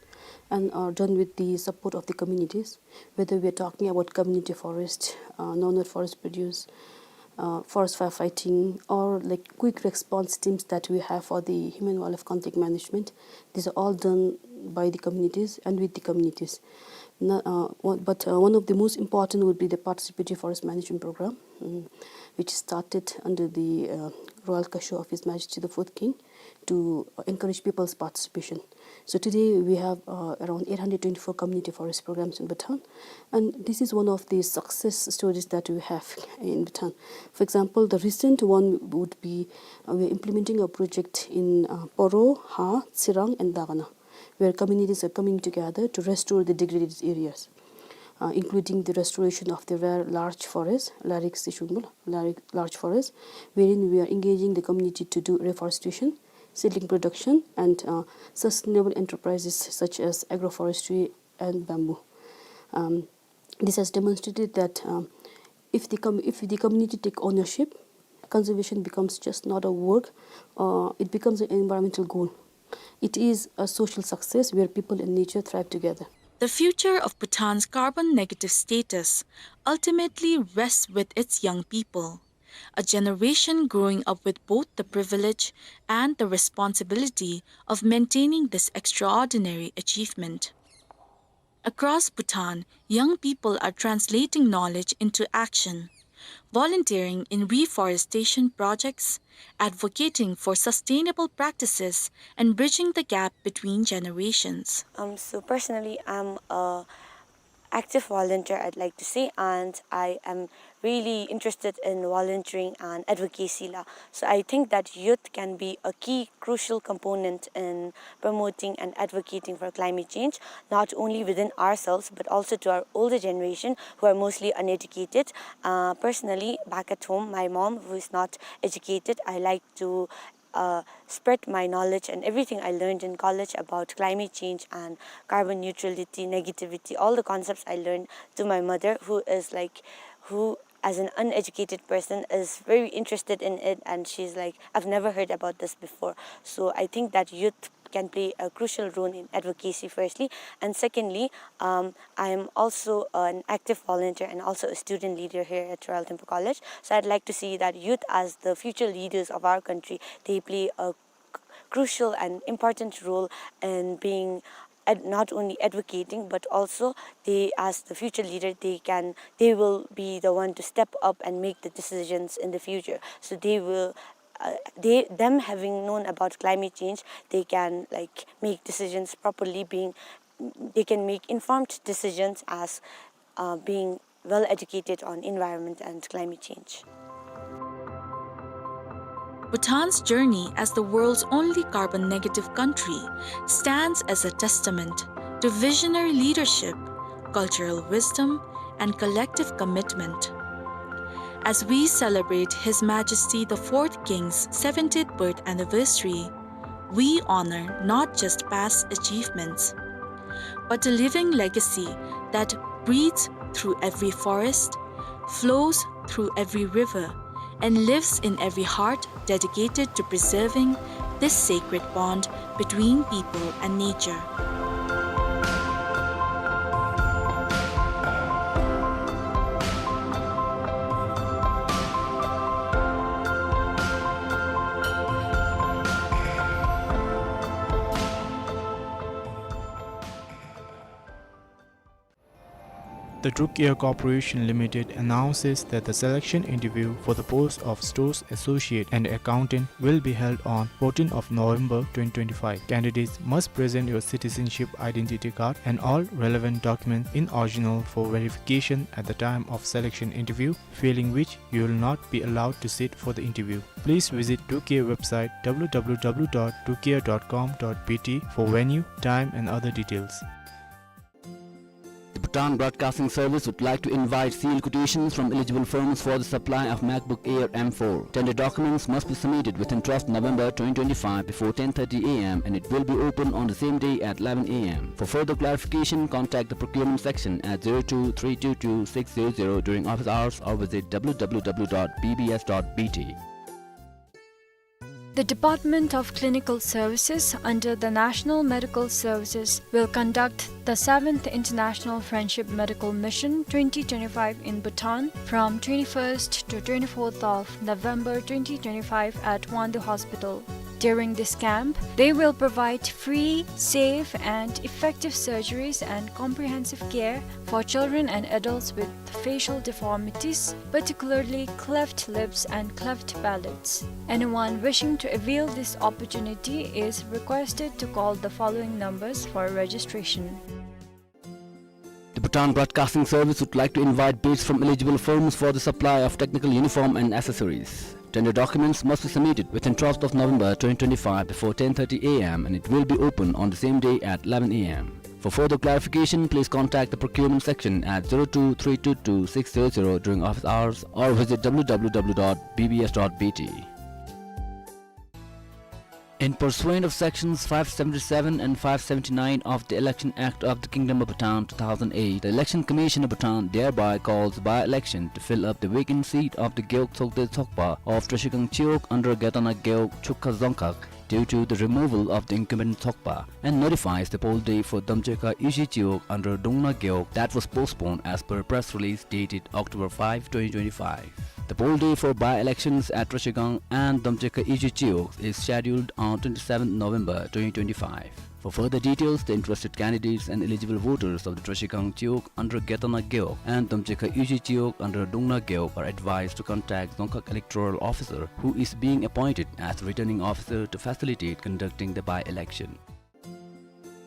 and are done with the support of the communities. Whether we are talking about community forest, uh, non-aid forest produce, uh, forest firefighting, or like quick response teams that we have for the human wildlife conflict management, these are all done by the communities and with the communities. No- uh, one- but uh, one of the most important would be the participatory forest management program, mm, which started under the uh, royal cachot of His Majesty the Fourth King. to, uh, encourage people's participation. So today we have, uh, around eight hundred twenty-four community forest programs in Bhutan, and this is one of the success stories that we have in Bhutan. For example, the recent one would be, uh, we're implementing a project in, uh, Poro, Ha, Tsirang, and Dagana, where communities are coming together to restore the degraded areas, uh, including the restoration of the rare larch forest, Larik Sishungul, Larik larch forest, wherein we are engaging the community to do reforestation, seedling production, and, uh, sustainable enterprises such as agroforestry and bamboo. Um, this has demonstrated that, um, if the com-, if the community take ownership, conservation becomes just not a work, uh, it becomes an environmental goal. It is a social success where people and nature thrive together. The future of Bhutan's carbon negative status ultimately rests with its young people, a generation growing up with both the privilege and the responsibility of maintaining this extraordinary achievement. Across Bhutan, young people are translating knowledge into action, volunteering in reforestation projects, advocating for sustainable practices, and bridging the gap between generations. Um, so personally, I'm a active volunteer, I'd like to say, and I am really interested in volunteering and advocacy la. So I think that youth can be a key crucial component in promoting and advocating for climate change, not only within ourselves, but also to our older generation who are mostly uneducated. Uh, personally, back at home, my mom, who is not educated, I like to, uh, spread my knowledge and everything I learned in college about climate change and carbon neutrality, negativity, all the concepts I learned to my mother, who is like, who as an uneducated person is very interested in it, and she's like, "I've never heard about this before." So I think that youth can play a crucial role in advocacy, firstly. And secondly, um, I am also an active volunteer and also a student leader here at Royal Thimphu College. So I'd like to see that youth, as the future leaders of our country, they play a c-, crucial and important role in being ad-, not only advocating, but also they, as the future leader, they can, they will be the one to step up and make the decisions in the future. So they will, uh, they, them having known about climate change, they can, like, make decisions properly, being, they can make informed decisions as, uh, being well educated on environment and climate change. Bhutan's journey as the world's only carbon negative country stands as a testament to visionary leadership, cultural wisdom, and collective commitment. As we celebrate His Majesty the Fourth King's seventieth birth anniversary, we honor not just past achievements, but a living legacy that breathes through every forest, flows through every river, and lives in every heart dedicated to preserving this sacred bond between people and nature. The Druk Air Corporation Limited announces that the selection interview for the post of stores associate and accountant will be held on fourteenth of November twenty twenty-five. Candidates must present your citizenship identity card and all relevant documents in original for verification at the time of selection interview, failing which you will not be allowed to sit for the interview. Please visit Druk Air website w w w dot druk air dot com dot b t for venue, time and other details. The Bhutan Broadcasting Service would like to invite sealed quotations from eligible firms for the supply of MacBook Air M four. Tender documents must be submitted within twelfth November twenty twenty-five before ten thirty a m and it will be open on the same day at eleven a m. For further clarification, contact the procurement section at zero two three two two six zero zero during office hours or visit w w w dot b b s dot b t. The Department of Clinical Services under the National Medical Services will conduct the seventh International Friendship Medical Mission twenty twenty-five in Bhutan from twenty-first to twenty-fourth of November twenty twenty-five at Wangdue Hospital. During this camp, they will provide free, safe, and effective surgeries and comprehensive care for children and adults with facial deformities, particularly cleft lips and cleft palates. Anyone wishing to avail this opportunity is requested to call the following numbers for registration. The Bhutan Broadcasting Service would like to invite bids from eligible firms for the supply of technical uniform and accessories. Tender documents must be submitted within twelfth of November twenty twenty-five before ten thirty A M, and it will be open on the same day at eleven A M. For further clarification, please contact the procurement section at zero two three two two six zero zero during office hours or visit W W W dot B B S dot B T. In pursuant of sections five seventy-seven and five seventy-nine of the Election Act of the Kingdom of Bhutan two thousand eight, the Election Commission of Bhutan thereby calls by-election to fill up the vacant seat of the Gewog Tsogde Tsogpa of Trashigang Chiwog under Gedana Gewog Chukha Dzongkhag due to the removal of the incumbent Tsogpa, and notifies the poll day for Domchekha Yuji Chiwog under Dungna Gewog that was postponed as per press release dated October five, twenty twenty-five. The poll day for by-elections at Trashigang and Domchekha Yuji Chiwog is scheduled on twenty-seventh November twenty twenty-five. For further details, the interested candidates and eligible voters of the Trashigang Chiwog under Gedana Gewog and Domchekha Yuji Chiwog under Dungna Gewog are advised to contact Dzongkhag Electoral Officer, who is being appointed as the returning officer, to facilitate conducting the by-election.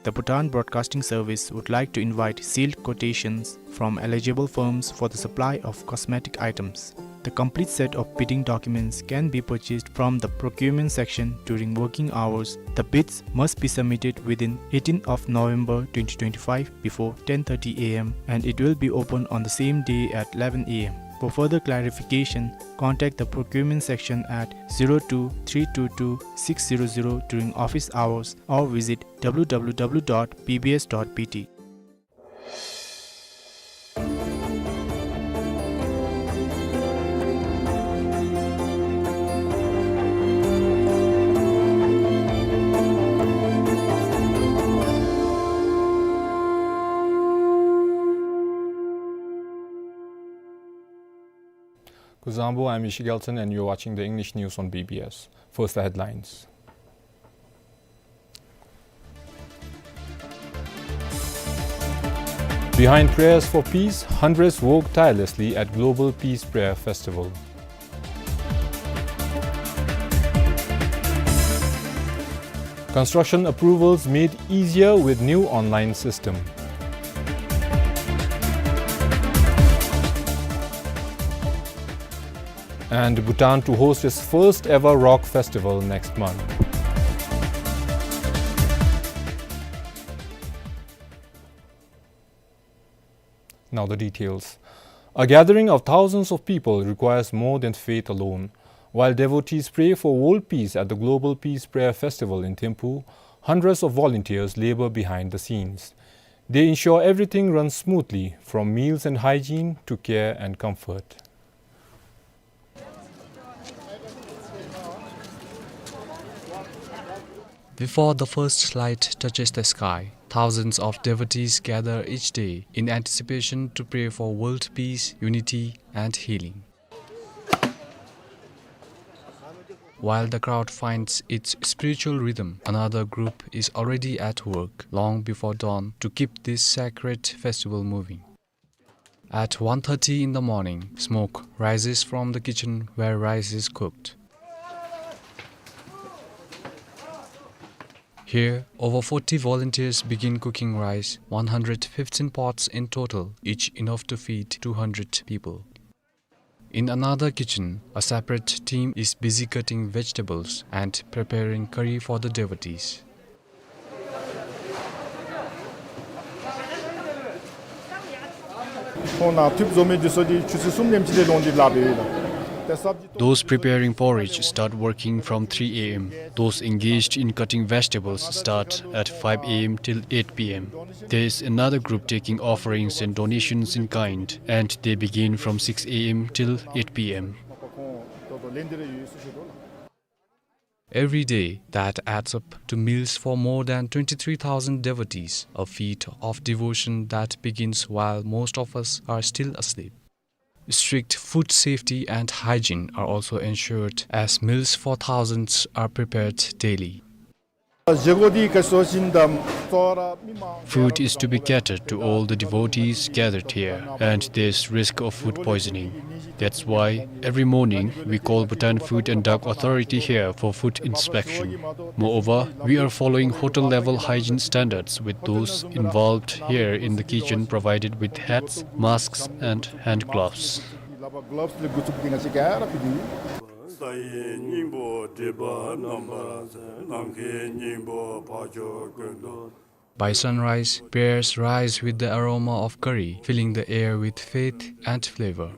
The Bhutan Broadcasting Service would like to invite sealed quotations from eligible firms for the supply of cosmetic items. The complete set of bidding documents can be purchased from the procurement section during working hours. The bids must be submitted within eighteenth of November twenty twenty-five before ten thirty A M, and it will be open on the same day at eleven A M. For further clarification, contact the procurement section at zero two three two two six zero zero during office hours or visit W W W dot B B S dot B T. Kuzuzangpo, I'm Ishi Gelson and you're watching the English news on B B S. First, the headlines. Behind prayers for peace, hundreds work tirelessly at Global Peace Prayer Festival. Construction approvals made easier with new online system. And Bhutan to host its first ever rock festival next month. Now the details. A gathering of thousands of people requires more than faith alone. While devotees pray for world peace at the Global Peace Prayer Festival in Thimphu, hundreds of volunteers labor behind the scenes. They ensure everything runs smoothly, from meals and hygiene to care and comfort. Before the first light touches the sky, thousands of devotees gather each day in anticipation to pray for world peace, unity, and healing. While the crowd finds its spiritual rhythm, another group is already at work long before dawn to keep this sacred festival moving. At one thirty in the morning, smoke rises from the kitchen where rice is cooked. Here, over forty volunteers begin cooking rice, one hundred fifteen pots in total, each enough to feed two hundred people. In another kitchen, a separate team is busy cutting vegetables and preparing curry for the devotees. ཁོང་ནང་ཐུབ་བཟོ་མི་འདི་ཚུ་འདི་ཆུ་ཚོད་གསུམ་དེམ་ཅིག་ལས་ལོང་སྟེ་ལཱ་འབད་ཡོད་ལགས། Those preparing porridge start working from three A M. Those engaged in cutting vegetables start at five A M till eight P M. There is another group taking offerings and donations in kind, and they begin from six A M till eight P M. Every day, that adds up to meals for more than twenty-three thousand devotees, a feat of devotion that begins while most of us are still asleep. Strict food safety and hygiene are also ensured as meals for thousands are prepared daily. Food is to be catered to all the devotees gathered here, and there's risk of food poisoning. That's why every morning we call Bhutan Food and Drug Authority here for food inspection. Moreover, we are following hotel-level hygiene standards, with those involved here in the kitchen provided with hats, masks, and hand gloves. By sunrise, prayers rise with the aroma of curry, filling the air with faith and flavor.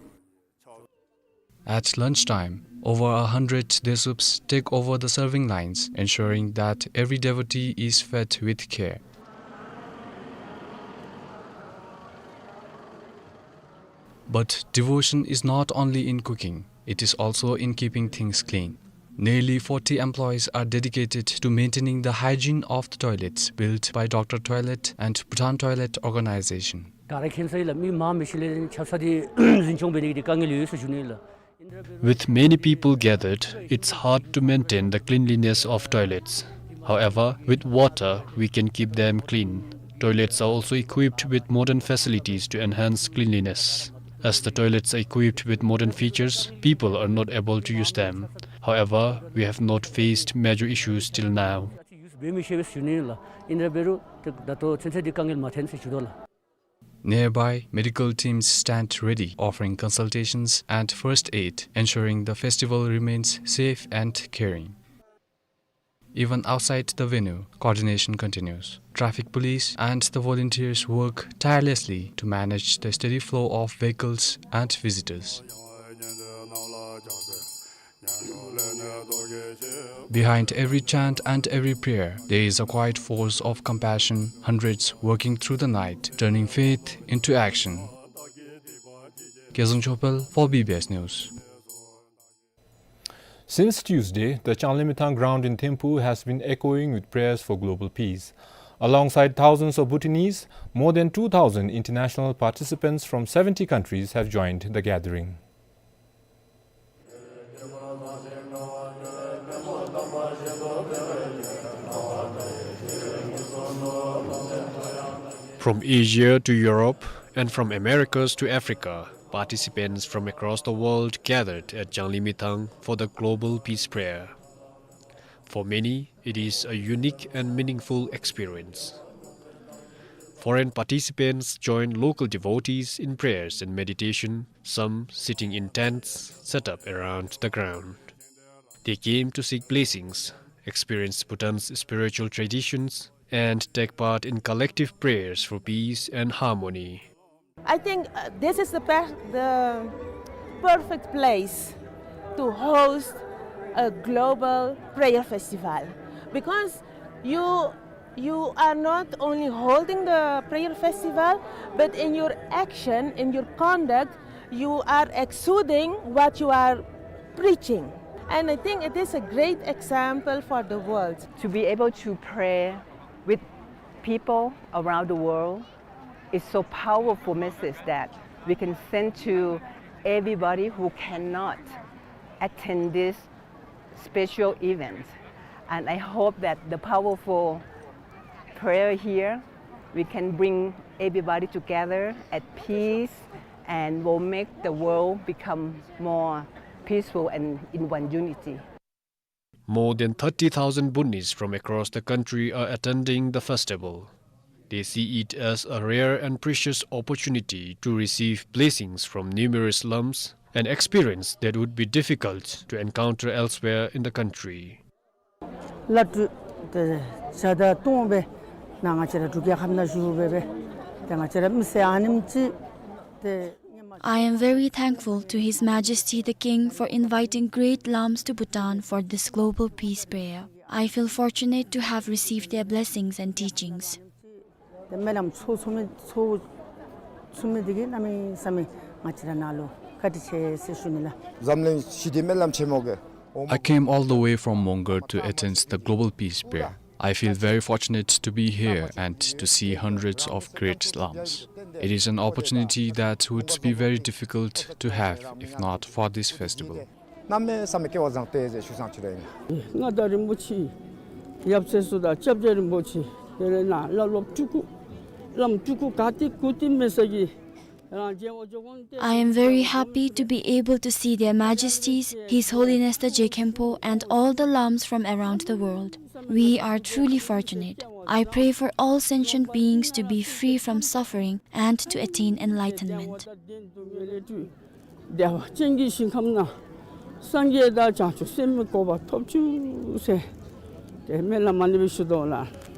At lunchtime, over a hundred Desups take over the serving lines, ensuring that every devotee is fed with care. But devotion is not only in cooking, it is also in keeping things clean. Nearly forty employees are dedicated to maintaining the hygiene of the toilets built by Doctor Toilet and Bhutan Toilet Organization. ག་ར་མཁྱེན་གསལ་ལགས། མི་མང་མི་ཤི་ལས་ཆབ་གསང་འདི་འཛིན་སྐྱོང་འབད་ནི་གི་དཀའ་ངལ་ཡོད་ཟེར་ཞུ་ནི་ལགས། With many people gathered, it's hard to maintain the cleanliness of toilets. However, with water, we can keep them clean. Toilets are also equipped with modern facilities to enhance cleanliness. As the toilets are equipped with modern features, people are not able to use them. However, we have not faced major issues till now. Nearby, medical teams stand ready, offering consultations and first aid, ensuring the festival remains safe and caring. Even outside the venue, coordination continues. Traffic police and the volunteers work tirelessly to manage the steady flow of vehicles and visitors. Behind every chant and every prayer, there is a quiet force of compassion, hundreds working through the night, turning faith into action. Kezang Chopel for B B S News. Since Tuesday, the Changlimithang ground in Thimphu has been echoing with prayers for global peace. Alongside thousands of Bhutanese, more than two thousand international participants from seventy countries have joined the gathering. From Asia to Europe and from Americas to Africa, participants from across the world gathered at Changlimithang for the global peace prayer. For many, it is a unique and meaningful experience. Foreign participants joined local devotees in prayers and meditation, some sitting in tents set up around the ground. They came to seek blessings, experience Bhutan's spiritual traditions, and take part in collective prayers for peace and harmony. I think, uh, this is the per-, the perfect place to host a global prayer festival, because you, you are not only holding the prayer festival, but in your action, in your conduct, you are exuding what you are preaching. And I think it is a great example for the world. To be able to pray with people around the world is so powerful message that we can send to everybody who cannot attend this special event. And I hope that the powerful prayer here, we can bring everybody together at peace and will make the world become more peaceful and in one unity. More than thirty thousand Bhutanese from across the country are attending the festival. They see it as a rare and precious opportunity to receive blessings from numerous lams, an experience that would be difficult to encounter elsewhere in the country. ལ་དུ་ཏེ་ཇ་དང་བཏུང་སྦེ་ནཱ་ང་བཅས་ར་འབྲུག་རྒྱལ་ཁབ་ནང་བཞུགས་སྦེ་སྦེ་ཏེ་ང་བཅས་ར་མི་སེར་ཨ་ནེམ་ཅིག་ཏེ། I am very thankful to His Majesty the King for inviting great lams to Bhutan for this global peace prayer. I feel fortunate to have received their blessings and teachings. ཏེ་སྨོན་ལམ་ཚོགས་ཚུགས་མི་ཚོགས་ཚུགས་མི་འདི་གིས་གནམ་མེད་ས་མེད་ང་བཅས་ར་ནཱ་ལུ་བཀའ་དྲིན་ཆེ་ཟེར་ཞུ་ནི་ལགས། འཛམ་གླིང་ཞི་བདེ་སྨོན་ལམ་ཆེན་མོ་གི། I came all the way from Mongar to attend the global peace prayer. I feel very fortunate to be here and to see hundreds of great lams. It is an opportunity that would be very difficult to have if not for this festival. གནམ་མེད་ས་མེད་སྐལ་བ་བཟང་སྟེ་ཟེར་ཞུ་སང་ཅི་རེ་ཨིན། མངའ་བདག་རིན་པོ་ཆེ་ཡབ་སྲས་ཚུ་དང་སྐྱབས་རྗེ་རིན་པོ་ཆེ་དེ་ལས་ནཱ་བླ་སློབ་སྤྲུལ་སྐུ་བླམ་སྤྲུལ་སྐུ་ག་ཏེ་གུ་ཏེ་མེད་ས་གི་རང་རྒྱལ་བ་འཇོ་མགོན་བསྟན། I am very happy to be able to see Their Majesties, His Holiness the Je Khenpo, and all the Lams from around the world. We are truly fortunate. I pray for all sentient beings to be free from suffering and to attain enlightenment. བདེ་བ་ཅན་གྱི་ཞིང་ཁམས་ན་སངས་རྒྱས་དང་བྱང་ཆུབ་སེམས་དཔའི་གོ་འཕང་ཐོབ་བཅུག་ཟེར་ཏེ་སྨོན་ལམ་འདི་སྦེ་ཞུ་དོ་ལགས།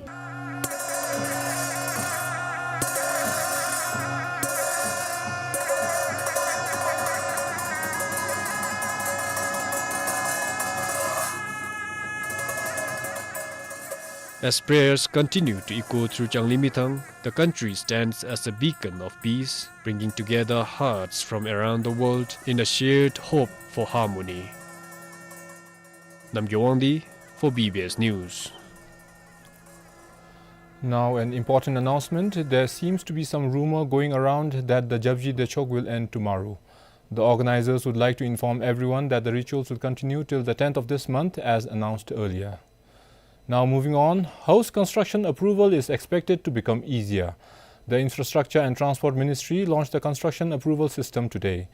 As prayers continue to echo through Changlimithang, the country stands as a beacon of peace, bringing together hearts from around the world in a shared hope for harmony. Namgay Wangdi for B B S News. Now, an important announcement. There seems to be some rumor going around that the Japji Dechok will end tomorrow. The organizers would like to inform everyone that the rituals will continue till the tenth of this month, as announced earlier. Now moving on, house construction approval is expected to become easier. The Infrastructure and Transport Ministry launched the construction approval system today.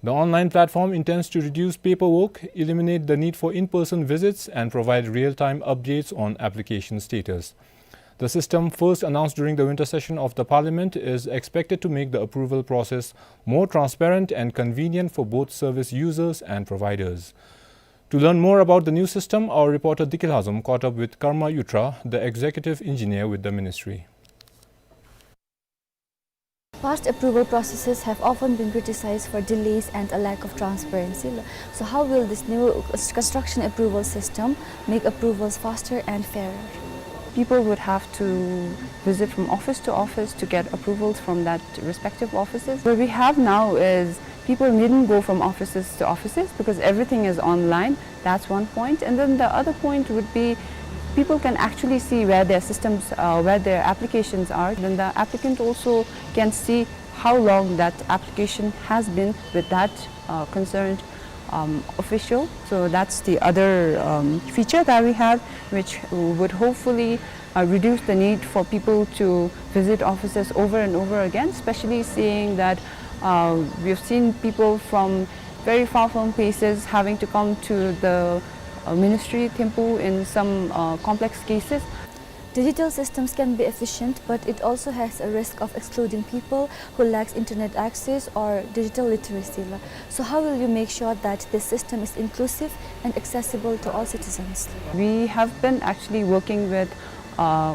The online platform intends to reduce paperwork, eliminate the need for in-person visits, and provide real-time updates on application status. The system, first announced during the winter session of the Parliament, is expected to make the approval process more transparent and convenient for both service users and providers. To learn more about the new system, our reporter Dikil Hazom caught up with Karma Yutra, the executive engineer with the ministry. Past approval processes have often been criticized for delays and a lack of transparency. So how will this new construction approval system make approvals faster and fairer? People would have to visit from office to office to get approvals from that respective offices. What we have now is people needn't go from offices to offices because everything is online. That's one point. And then the other point would be people can actually see where their systems, uh, where their applications are. Then the applicant also can see how long that application has been with that, uh, concerned, um, official. So that's the other, um, feature that we have, which would hopefully, uh, reduce the need for people to visit offices over and over again, especially seeing that, uh, we've seen people from very far-flung places having to come to the, uh, ministry, Thimphu, in some, uh, complex cases. Digital systems can be efficient, but it also has a risk of excluding people who lacks internet access or digital literacy. So how will you make sure that this system is inclusive and accessible to all citizens? We have been actually working with, uh,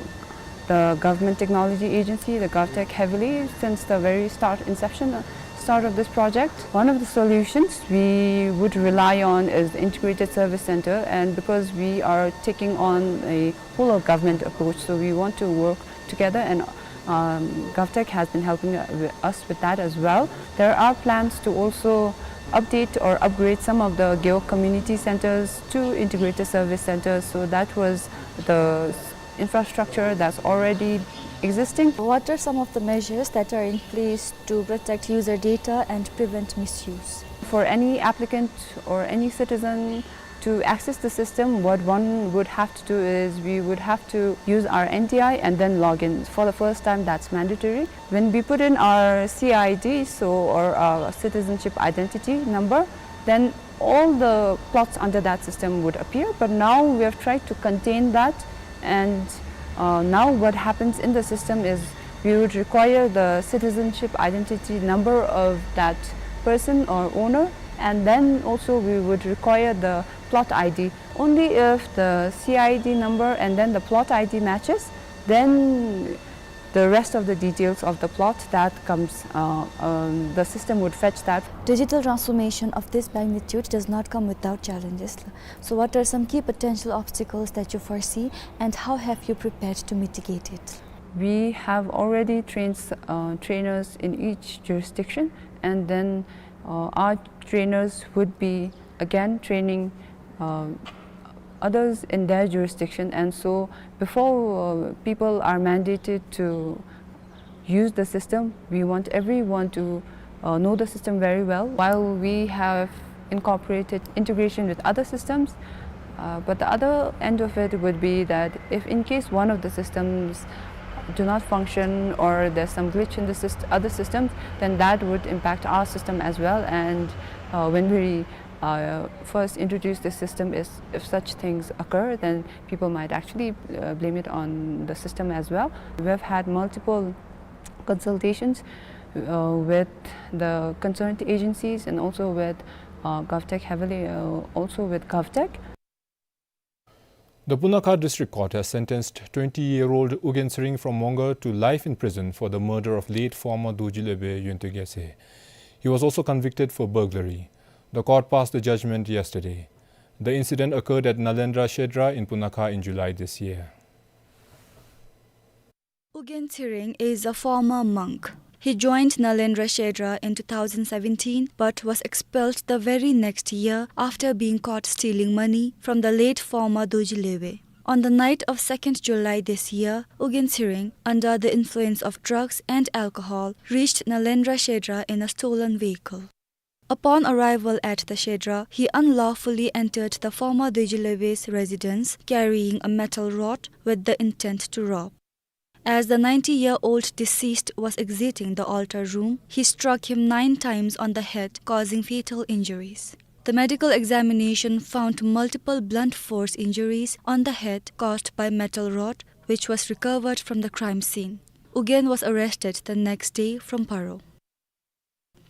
the Government Technology Agency, the GovTech, heavily since the very start, inception, uh, start of this project. One of the solutions, we would rely on is the Integrated Service Center, and because we are taking on a whole of government approach, so we want to work together, and, um, GovTech has been helping, uh, us with that as well. There are plans to also update or upgrade some of the Gewog community centers to integrated service centers, so that was the infrastructure that's already existing. What are some of the measures that are in place to protect user data and prevent misuse? For any applicant or any citizen to access the system, what one would have to do is we would have to use our N T I and then log in. For the first time, that's mandatory. When we put in our C I D, so, or our citizenship identity number, then all the plots under that system would appear, but now we have tried to contain that, and, uh, now what happens in the system is we would require the citizenship identity number of that person or owner, and then also we would require the plot I D. Only if the C I D number and then the plot I D matches, then the rest of the details of the plot that comes, uh, um, the system would fetch that. Digital transformation of this magnitude does not come without challenges. So what are some key potential obstacles that you foresee, and how have you prepared to mitigate it? We have already trained, uh, trainers in each jurisdiction, and then, uh, our trainers would be again training, uh, others in their jurisdiction. And so before, uh, people are mandated to use the system. We want everyone to, uh, know the system very well. While we have incorporated integration with other systems, uh, but the other end of it would be that if in case one of the systems do not function or there's some glitch in the syst-, other systems, then that would impact our system as well. And, uh, when we, uh, first introduce this system, is if such things occur, then people might actually, uh, blame it on the system as well. We have had multiple consultations, uh, with the concerned agencies and also with, uh, GovTech heavily, uh, also with GovTech. The Punakha District Court has sentenced twenty-year-old U Gyen Tshering from Mongar to life in prison for the murder of late former Dorji Lopen Yonto Gyalse. He was also convicted for burglary. The court passed the judgment yesterday. The incident occurred at Nalendra Shedra in Punakha in July this year. U Gyen Tshering is a former monk. He joined Nalendra Shedra in two thousand seventeen, but was expelled the very next year after being caught stealing money from the late former Dorji Lopen. On the night of second July this year, U Gyen Tshering, under the influence of drugs and alcohol, reached Nalendra Shedra in a stolen vehicle. Upon arrival at the Shedra, he unlawfully entered the former Dorji Lopen's residence, carrying a metal rod with the intent to rob. As the ninety-year-old deceased was exiting the altar room, he struck him nine times on the head, causing fatal injuries. The medical examination found multiple blunt force injuries on the head caused by metal rod, which was recovered from the crime scene. U Gyen was arrested the next day from Paro.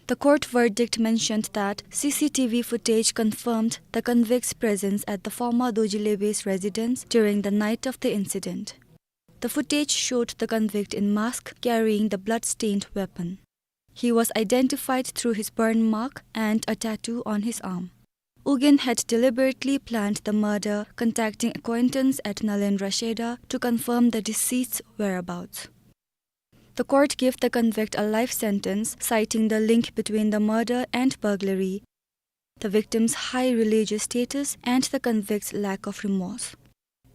The court verdict mentioned that C C T V footage confirmed the convict's presence at the former Dorji Lopen's residence during the night of the incident. The footage showed the convict in mask carrying the blood-stained weapon. He was identified through his burn mark and a tattoo on his arm. U Gyen had deliberately planned the murder, contacting acquaintance at Nalendra Shedra to confirm the deceased's whereabouts. The court gave the convict a life sentence, citing the link between the murder and burglary, the victim's high religious status, and the convict's lack of remorse.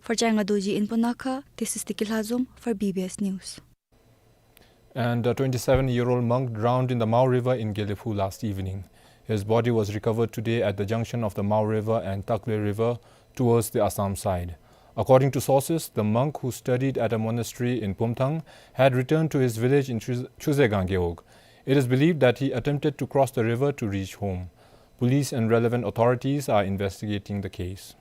For Changa Dorji in Punakha, this is Tiki Lhazom for B B S News. And a twenty-seven-year-old monk drowned in the Mao River in Gelephu last evening. His body was recovered today at the junction of the Mao River and Takle River towards the Assam side. According to sources, the monk, who studied at a monastery in Pumthang, had returned to his village in Chuz-, Chuzegang Gewog. It is believed that he attempted to cross the river to reach home. Police and relevant authorities are investigating the case.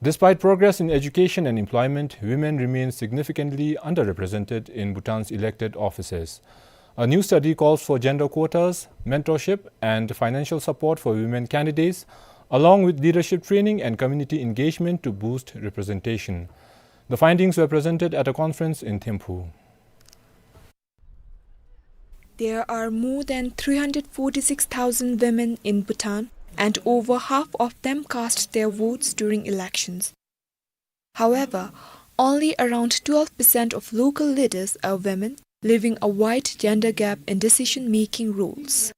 Despite progress in education and employment, women remain significantly underrepresented in Bhutan's elected offices. A new study calls for gender quotas, mentorship, and financial support for women candidates, along with leadership training and community engagement to boost representation. The findings were presented at a conference in Thimphu. There are more than three hundred forty-six thousand women in Bhutan, and over half of them cast their votes during elections. However, only around twelve percent of local leaders are women, leaving a wide gender gap in decision-making roles.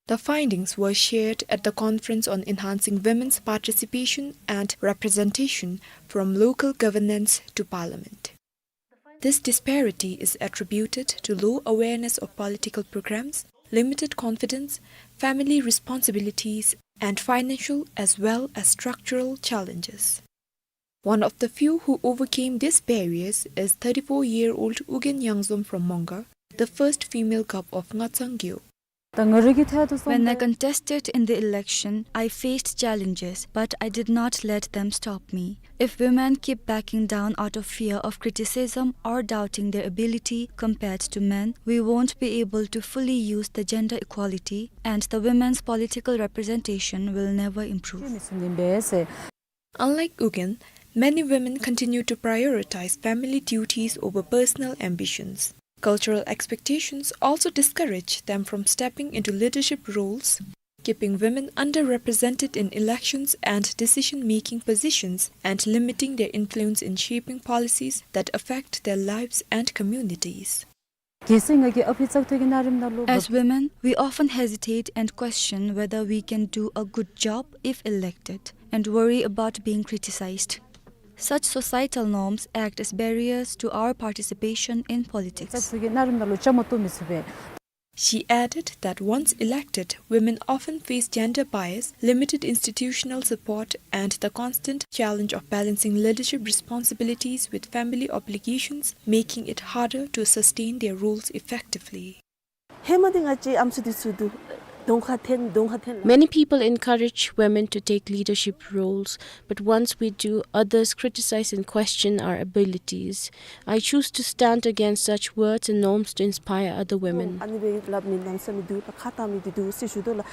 The findings were shared at the Conference on Enhancing Women's Participation and Representation from Local Governance to Parliament. This disparity is attributed to low awareness of political programs, limited confidence, family responsibilities, and financial as well as structural challenges. One of the few who overcame these barriers is thirty-four-year-old U Gyen Yangzom from Mongar, the first female gov of Ngatsang Gewog. When I contested in the election, I faced challenges, but I did not let them stop me. If women keep backing down out of fear of criticism or doubting their ability compared to men, we won't be able to fully use the gender equality, and the women's political representation will never improve. Unlike U Gyen, many women continue to prioritize family duties over personal ambitions. Cultural expectations also discourage them from stepping into leadership roles, keeping women underrepresented in elections and decision-making positions and limiting their influence in shaping policies that affect their lives and communities. As women, we often hesitate and question whether we can do a good job if elected, and worry about being criticized. Such societal norms act as barriers to our participation in politics. She added that once elected, women often face gender bias, limited institutional support, and the constant challenge of balancing leadership responsibilities with family obligations, making it harder to sustain their roles effectively. ཧེ་མ་འདི་ང་བཅས་ཨམ་སྲུ་འདི་ཚུ་འདུག་གདོང་ཁར་འཐོན་གདོང་ཁར་འཐོན། Many people encourage women to take leadership roles, but once we do, others criticize and question our abilities. I choose to stand against such words and norms to inspire other women. ཨ་ནི་སྦེ་སླབ་མི་གནམ་མེད་ས་མེད་འདུག་ལགས། ཁ་བཏང་མི་འདི་འདུག་ཟེར་ཞུ་དོ་ལགས།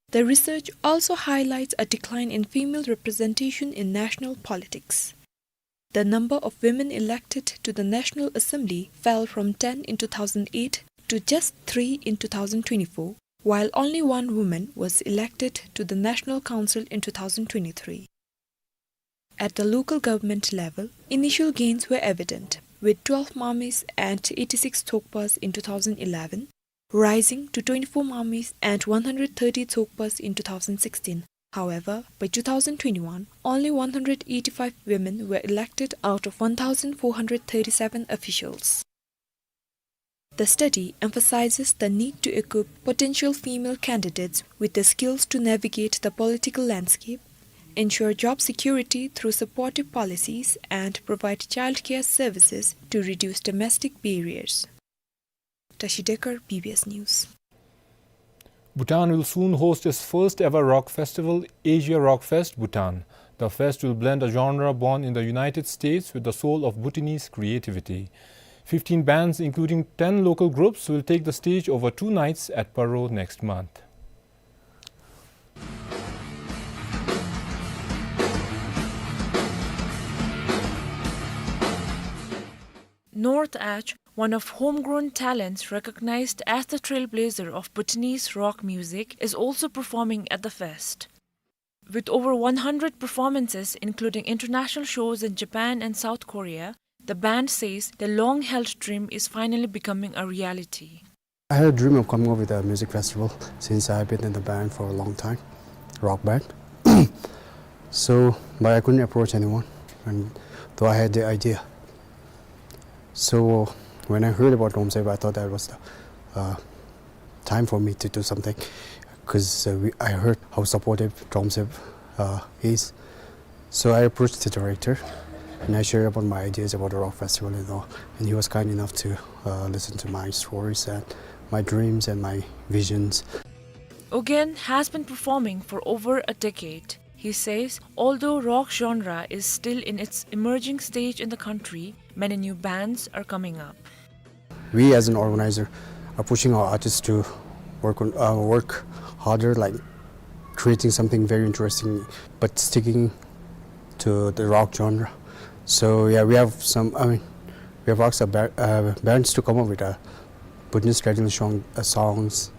The research also highlights a decline in female representation in national politics. The number of women elected to the National Assembly fell from ten in two thousand eight to just three in two thousand twenty-four, while only one woman was elected to the National Council in two thousand twenty-three. At the local government level, initial gains were evident, with twelve mamis and eighty-six thokpas in two thousand eleven, rising to twenty-four mamis and one hundred thirty thokpas in two thousand sixteen. However, by two thousand twenty-one, only one hundred eighty-five women were elected out of one thousand four hundred thirty-seven officials. The study emphasizes the need to equip potential female candidates with the skills to navigate the political landscape, ensure job security through supportive policies, and provide childcare services to reduce domestic barriers. Tashi Dekar, B B S News. Bhutan will soon host its first ever rock festival, Asia Rock Fest Bhutan. The fest will blend a genre born in the United States with the soul of Bhutanese creativity. Fifteen bands, including ten local groups, will take the stage over two nights at Paro next month. North Ash, one of homegrown talents recognized as the trailblazer of Bhutanese rock music, is also performing at the fest. With over one hundred performances, including international shows in Japan and South Korea, the band says the long-held dream is finally becoming a reality. I had a dream of coming up with a music festival since I've been in the band for a long time, rock band. So, but I couldn't approach anyone, and though I had the idea. So, when I heard about Domsep, I thought that was the, uh, time for me to do something, 'cause, uh, we, I heard how supportive Domsep, uh, is. So I approached the director and I shared about my ideas about the rock festival and all. And he was kind enough to, uh, listen to my stories and my dreams and my visions. Ugyen has been performing for over a decade. He says, although rock genre is still in its emerging stage in the country, many new bands are coming up. We as an organizer are pushing our artists to work on, uh, work harder, like creating something very interesting, but sticking to the rock genre. So yeah, we have some, I mean, we have asked our ba-, uh, bands to come up with a Bhutanese traditional song, uh, songs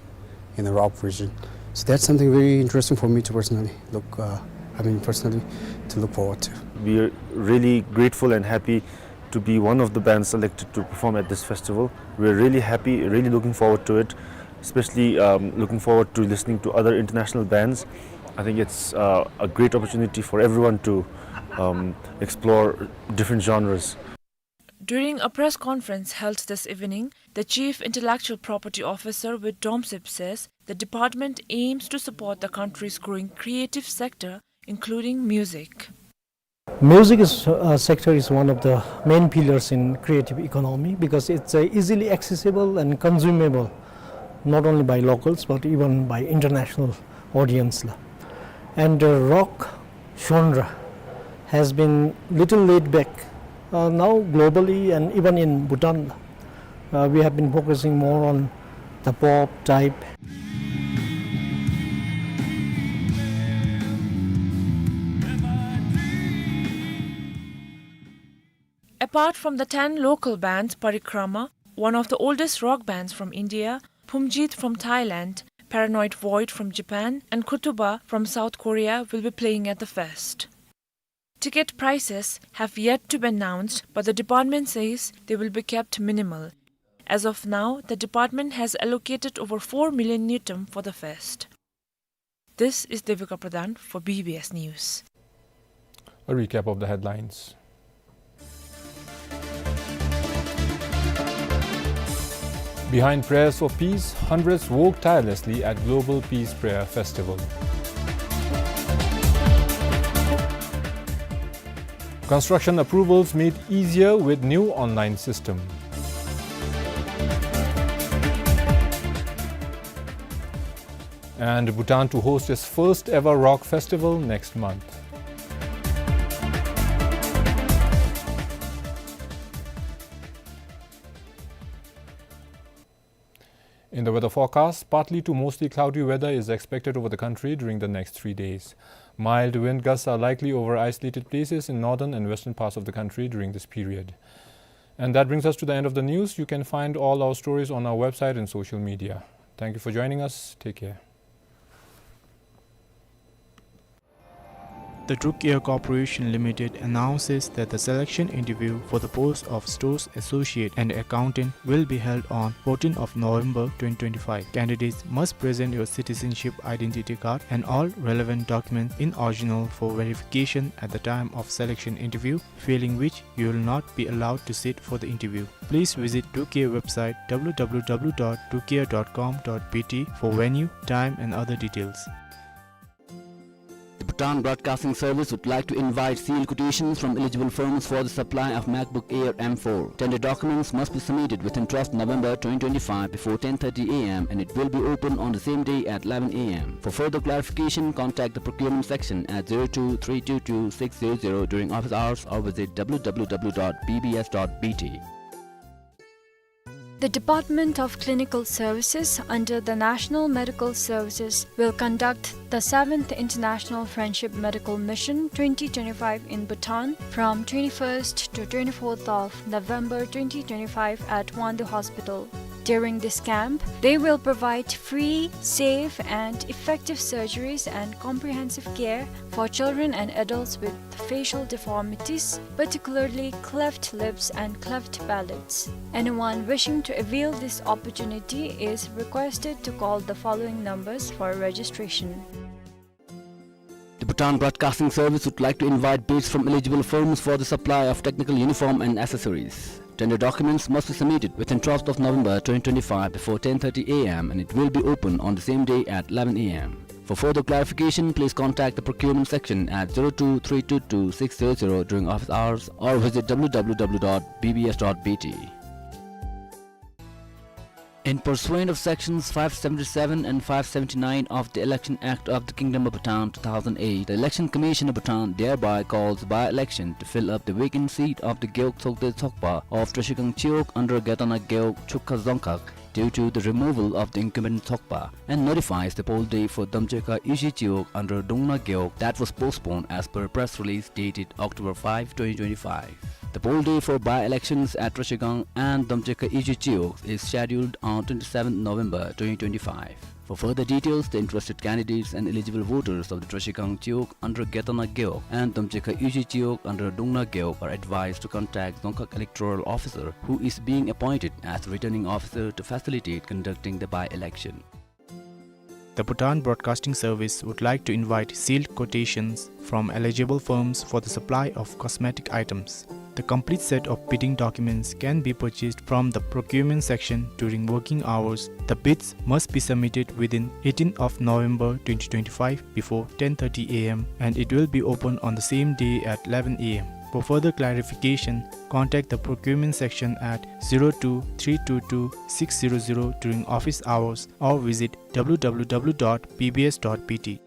in a rock version. So that's something very interesting for me to personally look, uh, I mean, personally to look forward to. We are really grateful and happy to be one of the bands selected to perform at this festival. We're really happy, really looking forward to it, especially, um, looking forward to listening to other international bands. I think it's, uh, a great opportunity for everyone to, um, explore different genres. During a press conference held this evening, the Chief Intellectual Property Officer with Domsep says the department aims to support the country's growing creative sector, including music. Music is, uh, sector is one of the main pillars in creative economy because it's, uh, easily accessible and consumable, not only by locals but even by international audience la. And, uh, rock genre has been little laid back, uh, now globally and even in Bhutan la. Uh, we have been focusing more on the pop type. Apart from the ten local bands, Parikrama, one of the oldest rock bands from India, Phumjeet from Thailand, Paranoid Void from Japan, and Kutuba from South Korea will be playing at the fest. Ticket prices have yet to be announced, but the department says they will be kept minimal. As of now, the department has allocated over four million ngultrum for the fest. This is Devika Pradhan for B B S News. A recap of the headlines. Behind prayers for peace, hundreds work tirelessly at Global Peace Prayer Festival. Construction approvals made easier with new online system. And Bhutan to host its first ever rock festival next month. In the weather forecast, partly to mostly cloudy weather is expected over the country during the next three days. Mild wind gusts are likely over isolated places in northern and western parts of the country during this period. And that brings us to the end of the news. You can find all our stories on our website and social media. Thank you for joining us. Take care. The Druk Air Corporation Limited announces that the selection interview for the post of stores associate and accountant will be held on fourteenth of November twenty twenty-five. Candidates must present your citizenship identity card and all relevant documents in original for verification at the time of selection interview, failing which you will not be allowed to sit for the interview. Please visit Druk Air website w w w dot druk air dot com dot b t for venue, time and other details. The Bhutan Broadcasting Service would like to invite sealed quotations from eligible firms for the supply of MacBook Air M four. Tender documents must be submitted within twelfth November twenty twenty-five before ten thirty a m and it will be open on the same day at eleven a m. For further clarification, contact the procurement section at zero two three two two six zero zero during office hours or visit w w w dot b b s dot b t. The Department of Clinical Services under the National Medical Services will conduct the seventh International Friendship Medical Mission twenty twenty-five in Bhutan from twenty-first to twenty-fourth of November twenty twenty-five at Wangdue Hospital. During this camp, they will provide free, safe, and effective surgeries and comprehensive care for children and adults with facial deformities, particularly cleft lips and cleft palates. Anyone wishing to avail this opportunity is requested to call the following numbers for registration. The Bhutan Broadcasting Service would like to invite bids from eligible firms for the supply of technical uniform and accessories. Tender documents must be submitted within twelfth of November twenty twenty-five before ten thirty a m and it will be open on the same day at eleven a m. For further clarification, please contact the procurement section at zero two three two two six zero zero during office hours or visit w w w dot b b s dot b t. In pursuant of sections five seventy-seven and five seventy-nine of the Election Act of the Kingdom of Bhutan two thousand eight, the Election Commission of Bhutan thereby calls by-election to fill up the vacant seat of the Gewog Tsokde Tsokpa of Trashigang Chiwog under Getanag Gewog Chukha Dzongkhag due to the removal of the incumbent Tsokpa and notifies the poll day for Domchekha Yuji Chiwog under Dungna Gewog that was postponed as per press release dated October five, twenty twenty-five. The poll day for by-elections at Trashigang and Domchekha Yuji Chiwog is scheduled on twenty-seventh November twenty twenty-five. For further details, the interested candidates and eligible voters of the Trashigang Chiwog under Getanag Gewog and Domchekha Yuji Chiwog under Dungna Gewog are advised to contact Dzongkhag Electoral Officer, who is being appointed as the returning officer to facilitate conducting the by-election. The Bhutan Broadcasting Service would like to invite sealed quotations from eligible firms for the supply of cosmetic items. The complete set of bidding documents can be purchased from the procurement section during working hours. The bids must be submitted within eighteenth of November twenty twenty-five before ten thirty a m and it will be open on the same day at eleven a m. For further clarification, contact the procurement section at zero two three two two six zero zero during office hours or visit w w w dot b b s dot b t.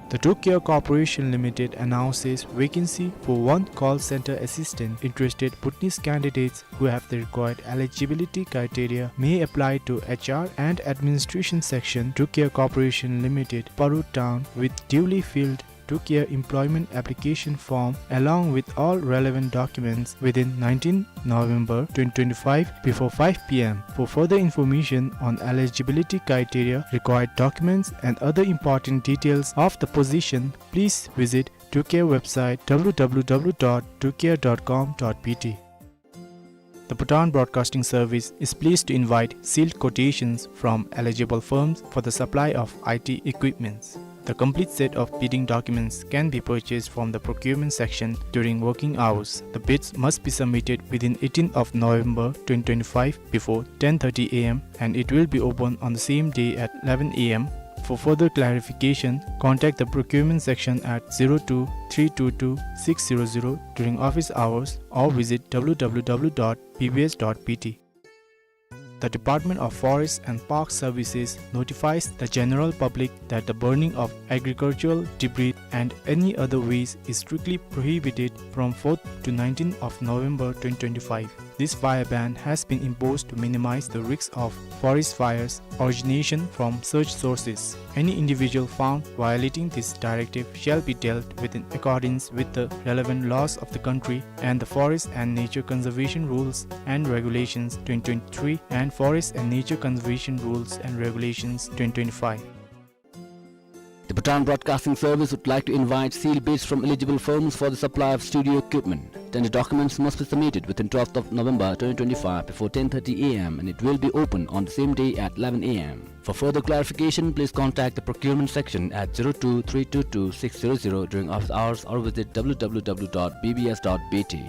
The Druk Air Corporation Limited announces vacancy for one call center assistant. Interested Bhutanese candidates who have the required eligibility criteria may apply to H R and Administration Section, Druk Air Corporation Limited, Paru Town, with duly filled Druk Air employment application form along with all relevant documents within nineteenth November twenty twenty-five before five p m. For further information on eligibility criteria, required documents and other important details of the position, please visit Druk Air website w w w dot druk air dot com dot b t. The Bhutan Broadcasting Service is pleased to invite sealed quotations from eligible firms for the supply of I T equipments. The complete set of bidding documents can be purchased from the procurement section during working hours. The bids must be submitted within eighteenth of November twenty twenty-five before ten thirty A M, and it will be open on the same day at eleven A M. For further clarification, contact the procurement section at zero two three two two six zero zero during office hours or visit W W W dot B B S dot B T. The Department of Forest and Park Services notifies the general public that the burning of agricultural debris and any other waste is strictly prohibited from fourth to nineteenth of November twenty twenty-five. This fire ban has been imposed to minimize the risks of forest fires origination from such sources. Any individual found violating this directive shall be dealt with in accordance with the relevant laws of the country and the Forest and Nature Conservation Rules and Regulations twenty twenty-three and Forest and Nature Conservation Rules and Regulations twenty twenty-five. The Bhutan Broadcasting Service would like to invite sealed bids from eligible firms for the supply of studio equipment. Tender documents must be submitted within twelfth of November twenty twenty-five before ten thirty A M, and it will be open on the same day at eleven A M. For further clarification, please contact the procurement section at zero two three two two six zero zero during office hours or visit W W W dot B B S dot B T.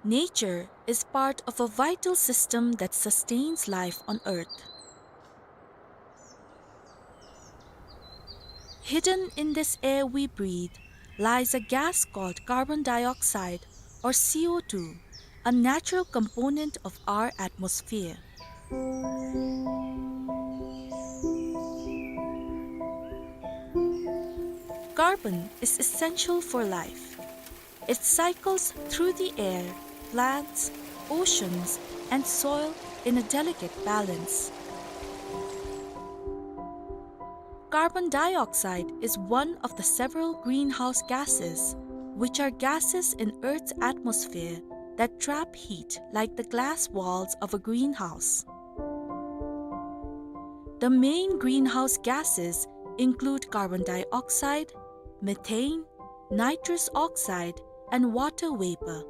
Nature is part of a vital system that sustains life on Earth. Hidden in this air we breathe lies a gas called carbon dioxide, or C O two, a natural component of our atmosphere. Carbon is essential for life. It cycles through the air, plants, oceans, and soil in a delicate balance. Carbon dioxide is one of the several greenhouse gases, which are gases in Earth's atmosphere that trap heat like the glass walls of a greenhouse. The main greenhouse gases include carbon dioxide, methane, nitrous oxide, and water vapor.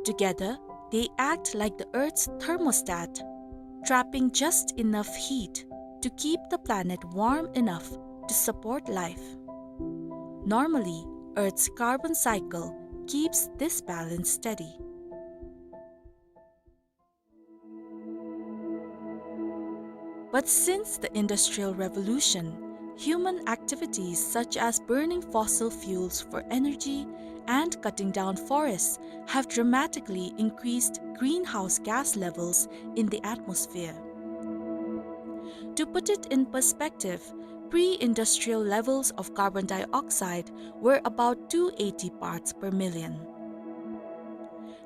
Together, they act like the Earth's thermostat, trapping just enough heat to keep the planet warm enough to support life. Normally, Earth's carbon cycle keeps this balance steady. But since the Industrial Revolution, Human activities such as burning fossil fuels for energy and cutting down forests have dramatically increased greenhouse gas levels in the atmosphere. To put it in perspective, pre-industrial levels of carbon dioxide were about two eighty parts per million.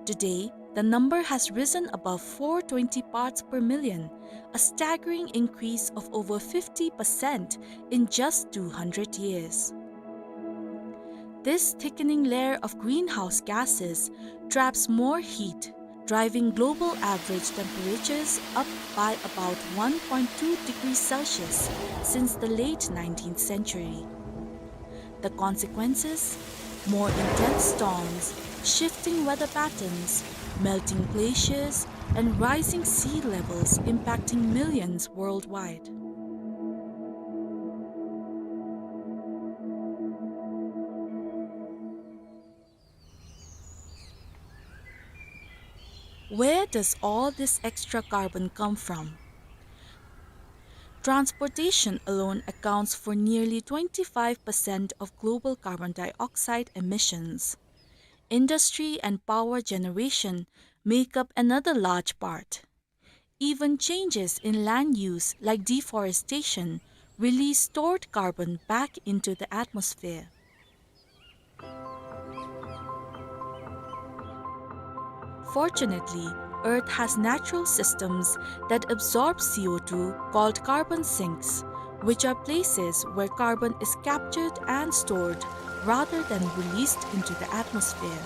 Today, the number has risen above four twenty parts per million, a staggering increase of over fifty percent in just two hundred years. This thickening layer of greenhouse gases traps more heat, driving global average temperatures up by about one point two degrees Celsius since the late nineteenth century. The consequences? More intense storms, shifting weather patterns, melting glaciers, and rising sea levels impacting millions worldwide. Where does all this extra carbon come from? Transportation alone accounts for nearly twenty-five percent of global carbon dioxide emissions. Industry and power generation make up another large part. Even changes in land use, like deforestation, release stored carbon back into the atmosphere. Fortunately, Earth has natural systems that absorb C O two called carbon sinks, which are places where carbon is captured and stored rather than released into the atmosphere.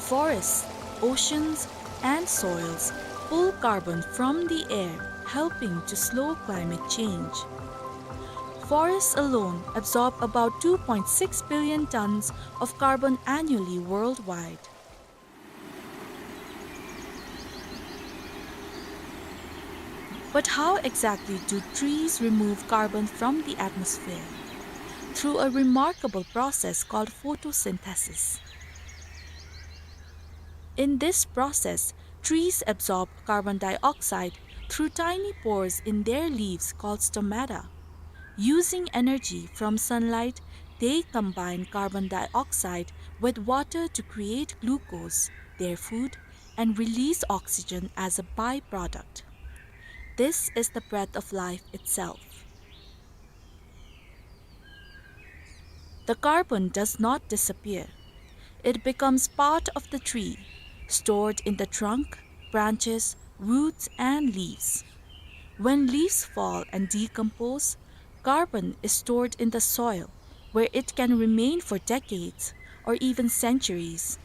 Forests, oceans, and soils pull carbon from the air, helping to slow climate change. Forests alone absorb about two point six billion tons of carbon annually worldwide. But how exactly do trees remove carbon from the atmosphere? Through a remarkable process called photosynthesis. In this process, trees absorb carbon dioxide through tiny pores in their leaves called stomata. Using energy from sunlight, they combine carbon dioxide with water to create glucose, their food, and release oxygen as a byproduct. This is the breath of life itself. The carbon does not disappear. It becomes part of the tree, stored in the trunk, branches, roots, and leaves. When leaves fall and decompose, carbon is stored in the soil, where it can remain for decades or even centuries.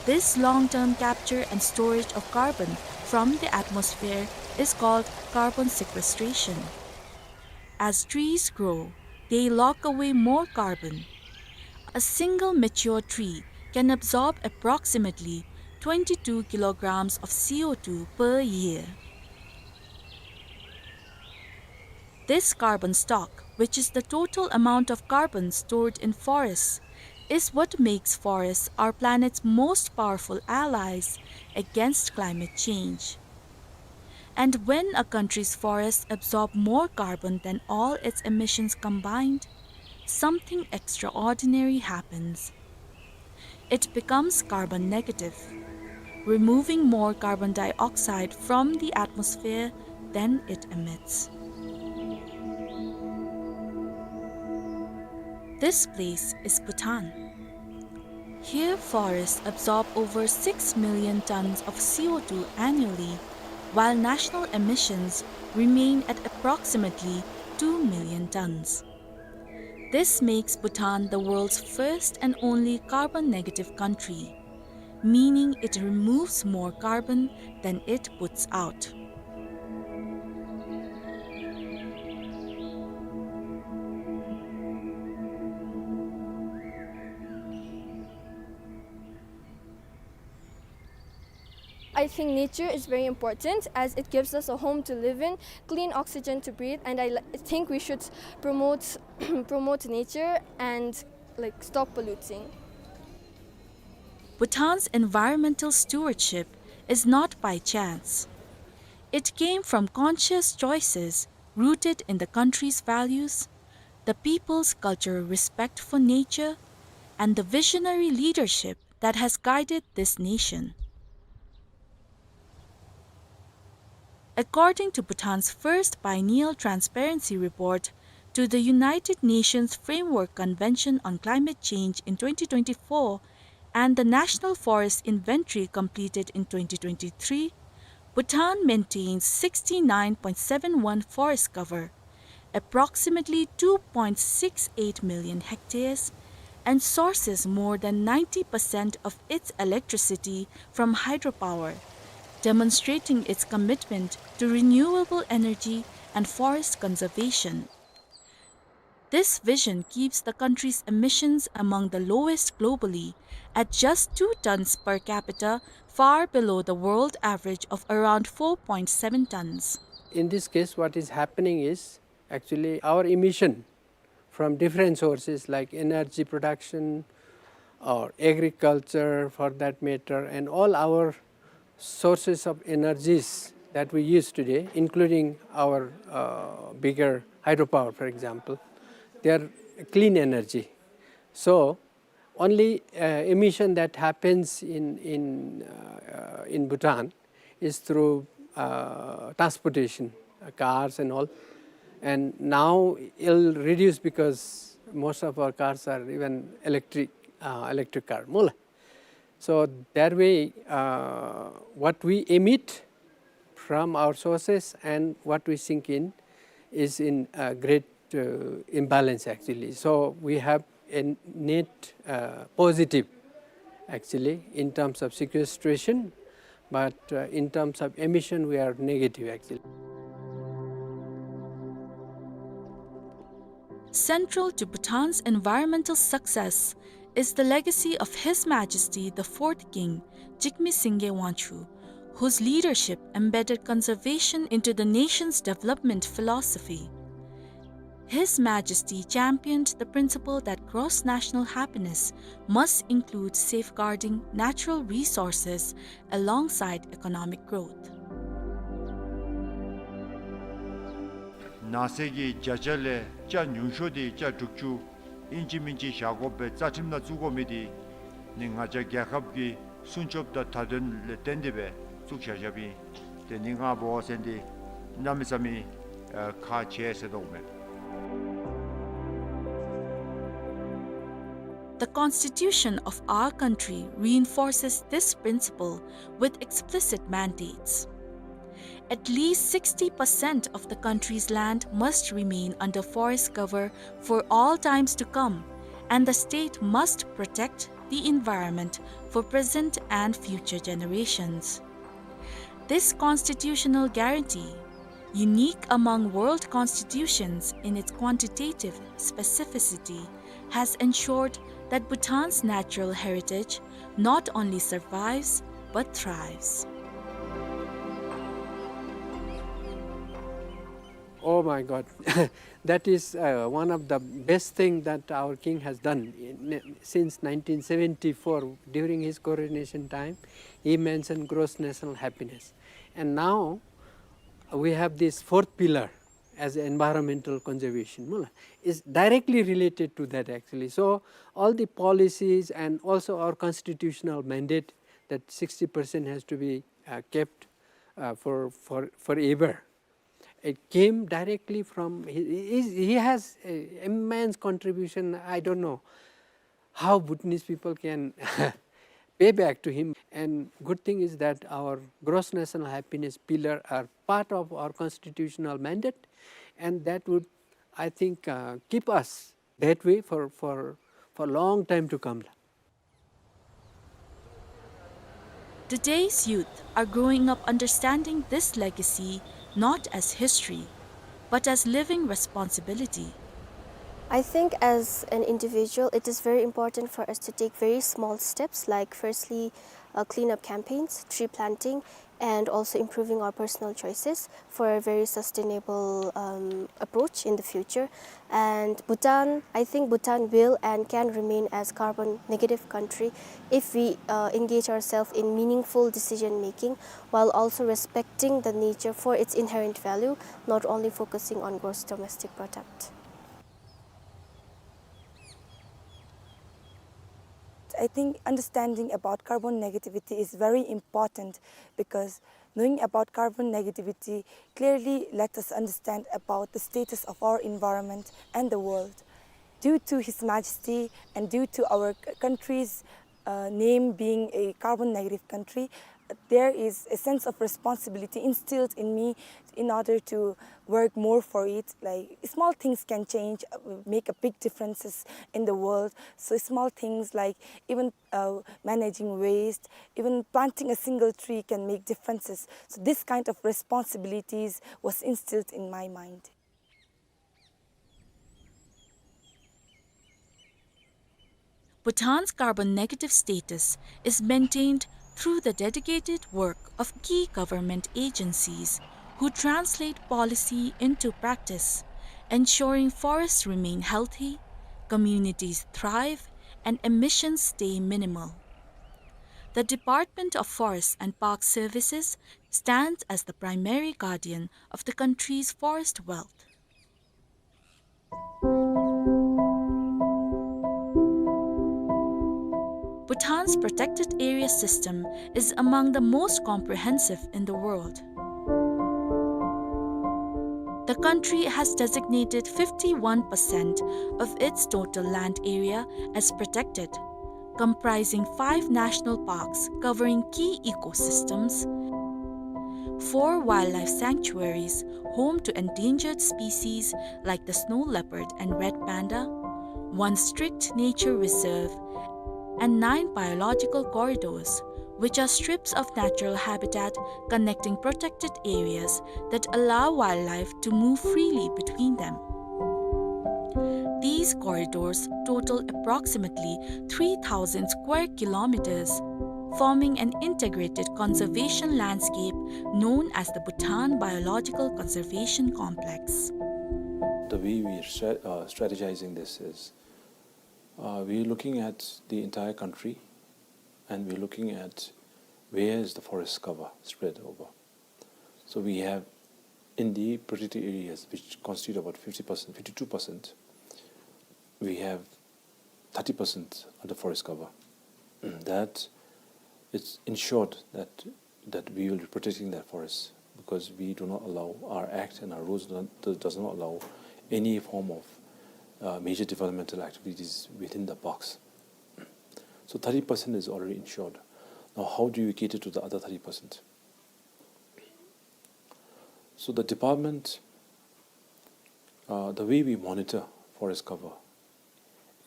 This long-term capture and storage of carbon from the atmosphere is called carbon sequestration. As trees grow, they lock away more carbon. A single mature tree can absorb approximately twenty-two kilograms of C O two per year. This carbon stock, which is the total amount of carbon stored in forests, is what makes forests our planet's most powerful allies against climate change. And when a country's forests absorb more carbon than all its emissions combined, something extraordinary happens. It becomes carbon negative, removing more carbon dioxide from the atmosphere than it emits. This place is Bhutan. Here, forests absorb over six million tons of C O two annually, while national emissions remain at approximately two million tons. This makes Bhutan the world's first and only carbon negative country, meaning it removes more carbon than it puts out. I think nature is very important as it gives us a home to live in, clean oxygen to breathe, and I li-, think we should promote, promote nature and, like, stop polluting. Bhutan's environmental stewardship is not by chance. It came from conscious choices rooted in the country's values, the people's cultural respect for nature, and the visionary leadership that has guided this nation. According to Bhutan's first biennial transparency report to the United Nations Framework Convention on Climate Change in twenty twenty-four and the National Forest Inventory completed in twenty twenty-three, Bhutan maintains sixty-nine point seven one forest cover, approximately two point six eight million hectares, and sources more than ninety percent of its electricity from hydropower, demonstrating its commitment to renewable energy and forest conservation. This vision keeps the country's emissions among the lowest globally, at just two tons per capita, far below the world average of around four point seven tons. In this case, what is happening is actually our emission from different sources like energy production or agriculture for that matter, and all our sources of energies that we use today, including our, uh, bigger hydropower, for example, they are clean energy. So only, uh, emission that happens in, in, uh, uh, in Bhutan is through, uh, transportation, uh, cars and all. And now it'll reduce because most of our cars are even electric, uh, electric car. Mula. So that way, uh, what we emit from our sources and what we sink in is in a great, uh, imbalance actually. So we have a net, uh, positive actually in terms of sequestration, but, uh, in terms of emission we are negative actually. Central to Bhutan's environmental success is the legacy of His Majesty the Fourth King, Jigme Singye Wangchuck, whose leadership embedded conservation into the nation's development philosophy. His Majesty championed the principle that gross national happiness must include safeguarding natural resources alongside economic growth. ནགས་ཚལ་གྱི་བརྒྱ་ཆ་ལས་ཆ་ཉུང་ཤོས་དེ་ཆ་དྲུག་ཅུ་ཨིན་ཅི་མིན་ཅི་བཞག་དགོ་པའི་རྩ་ཁྲིམས་ནང་བཙུགས་དགོ་མི་དེ་ནི་ང་བཅས་རྒྱལ་ཁབ་ཀྱི་སྲུང་སྐྱོབ་དང་མཐའ་དོན་ལས་བརྟེན་ཏེ་སྦེ་བཙུགས་བཞག་བཞགཔ་ཨིན། དེ་ནི་ང་འབད་བ་ཅིན་དེ་གནམ་མེད་ས་མེད་ཨ་ཁག་ཆེ་ཟེར་དོ་མས། The constitution of our country reinforces this principle with explicit mandates. At least sixty percent of the country's land must remain under forest cover for all times to come, and the state must protect the environment for present and future generations. This constitutional guarantee, unique among world constitutions in its quantitative specificity, has ensured that Bhutan's natural heritage not only survives but thrives. Oh my God. That is, uh, one of the best thing that our king has done. In, since nineteen seventy-four, during his coronation time, he mentioned gross national happiness. And now we have this fourth pillar as environmental conservation. Mula, is directly related to that actually. So all the policies and also our constitutional mandate that sixty percent has to be, uh, kept, uh, for, for, forever. It came directly from, he, he is, he has a immense contribution. I don't know how Bhutanese people can pay back to him. And good thing is that our gross national happiness pillar are part of our constitutional mandate, and that would, I think, uh, keep us that way for, for, for a long time to come. Today's youth are growing up understanding this legacy not as history, but as living responsibility. I think as an individual, it is very important for us to take very small steps, like firstly, uh, cleanup campaigns, tree planting, and also improving our personal choices for a very sustainable, um, approach in the future. And Bhutan, I think Bhutan will and can remain as carbon negative country if we, uh, engage ourselves in meaningful decision making while also respecting the nature for its inherent value, not only focusing on gross domestic product. I think understanding about carbon negativity is very important because knowing about carbon negativity clearly lets us understand about the status of our environment and the world. Due to His Majesty and due to our c-, country's, uh, name being a carbon negative country, there is a sense of responsibility instilled in me in order to work more for it. Like, small things can change, uh, make a big differences in the world. So small things like even, uh, managing waste, even planting a single tree can make differences. So this kind of responsibilities was instilled in my mind. Bhutan's carbon negative status is maintained through the dedicated work of key government agencies who translate policy into practice, ensuring forests remain healthy, communities thrive, and emissions stay minimal. The Department of Forest and Park Services stands as the primary guardian of the country's forest wealth. Bhutan's protected area system is among the most comprehensive in the world. The country has designated fifty-one percent of its total land area as protected, comprising five national parks covering key ecosystems, four wildlife sanctuaries home to endangered species like the snow leopard and red panda, one strict nature reserve, and nine biological corridors, which are strips of natural habitat connecting protected areas that allow wildlife to move freely between them. These corridors total approximately three thousand square kilometers, forming an integrated conservation landscape known as the Bhutan Biological Conservation Complex. The way we are stra-, uh, strategizing this is, uh, we're looking at the entire country, and we're looking at where is the forest cover spread over. So we have, in the protected areas, which constitute about fifty percent, fifty-two percent, we have thirty percent under forest cover. That it's ensured that, that we will be protecting that forest, because we do not allow, our act and our rules do not, do, does not allow any form of, uh, major developmental activities within the parks. So thirty percent is already ensured. Now, how do you cater to the other thirty percent? So the department, uh, the way we monitor forest cover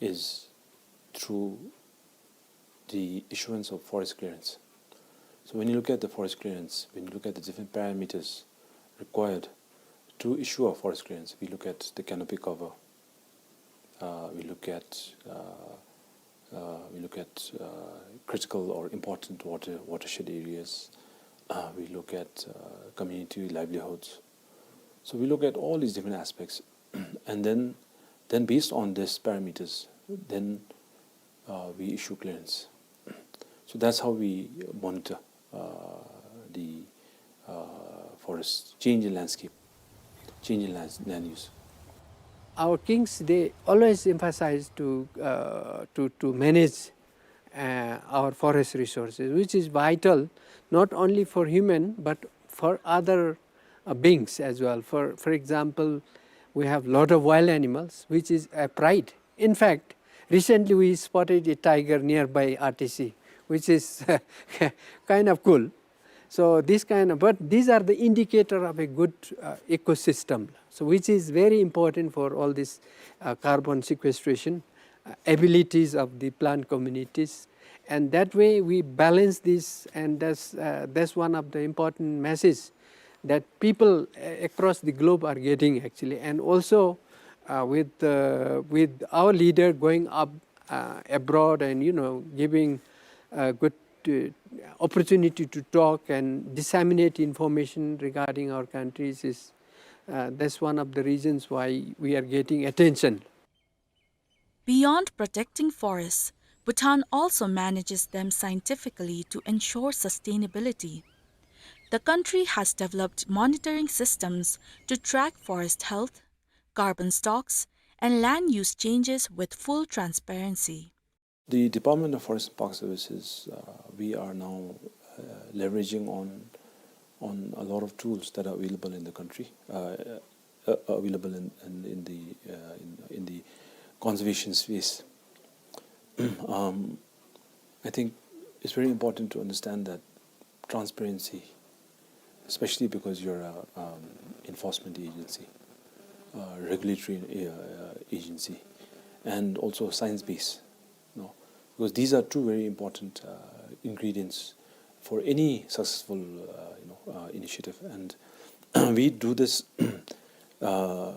is through the issuance of forest clearance. So when you look at the forest clearance, when you look at the different parameters required to issue a forest clearance, we look at the canopy cover, uh, we look at, uh, uh, we look at, uh, critical or important water, watershed areas. Uh, we look at, uh, community livelihoods. So we look at all these different aspects, and then, then based on these parameters, then, uh, we issue clearance. So that's how we monitor, uh, the, uh, forest change in landscape, change in lands-, land use. Our kings, they always emphasize to, uh, to, to manage, uh, our forest resources, which is vital not only for human but for other, uh, beings as well. For, for example, we have lot of wild animals, which is a pride. In fact, recently we spotted a tiger nearby R T C, which is kind of cool. So this kind of, but these are the indicator of a good, uh, ecosystem, so which is very important for all this, uh, carbon sequestration, uh, abilities of the plant communities. And that way we balance this, and that's, uh, that's one of the important message that people, uh, across the globe are getting actually. And also, uh, with, uh, with our leader going up, uh, abroad and, you know, giving, uh, good uh, opportunity to talk and disseminate information regarding our countries is, uh, that's one of the reasons why we are getting attention. Beyond protecting forests, Bhutan also manages them scientifically to ensure sustainability. The country has developed monitoring systems to track forest health, carbon stocks, and land use changes with full transparency. The Department of Forest and Park Services, uh, we are now, uh, leveraging on, on a lot of tools that are available in the country, uh, uh, available in, in, in the, uh, in, in the conservation space. Um, I think it's very important to understand that transparency, especially because you're a, um, enforcement agency, uh, regulatory, uh, agency, and also science-based, no? Because these are two very important, uh, ingredients for any successful, uh, you know, uh, initiative. And we do this, uh,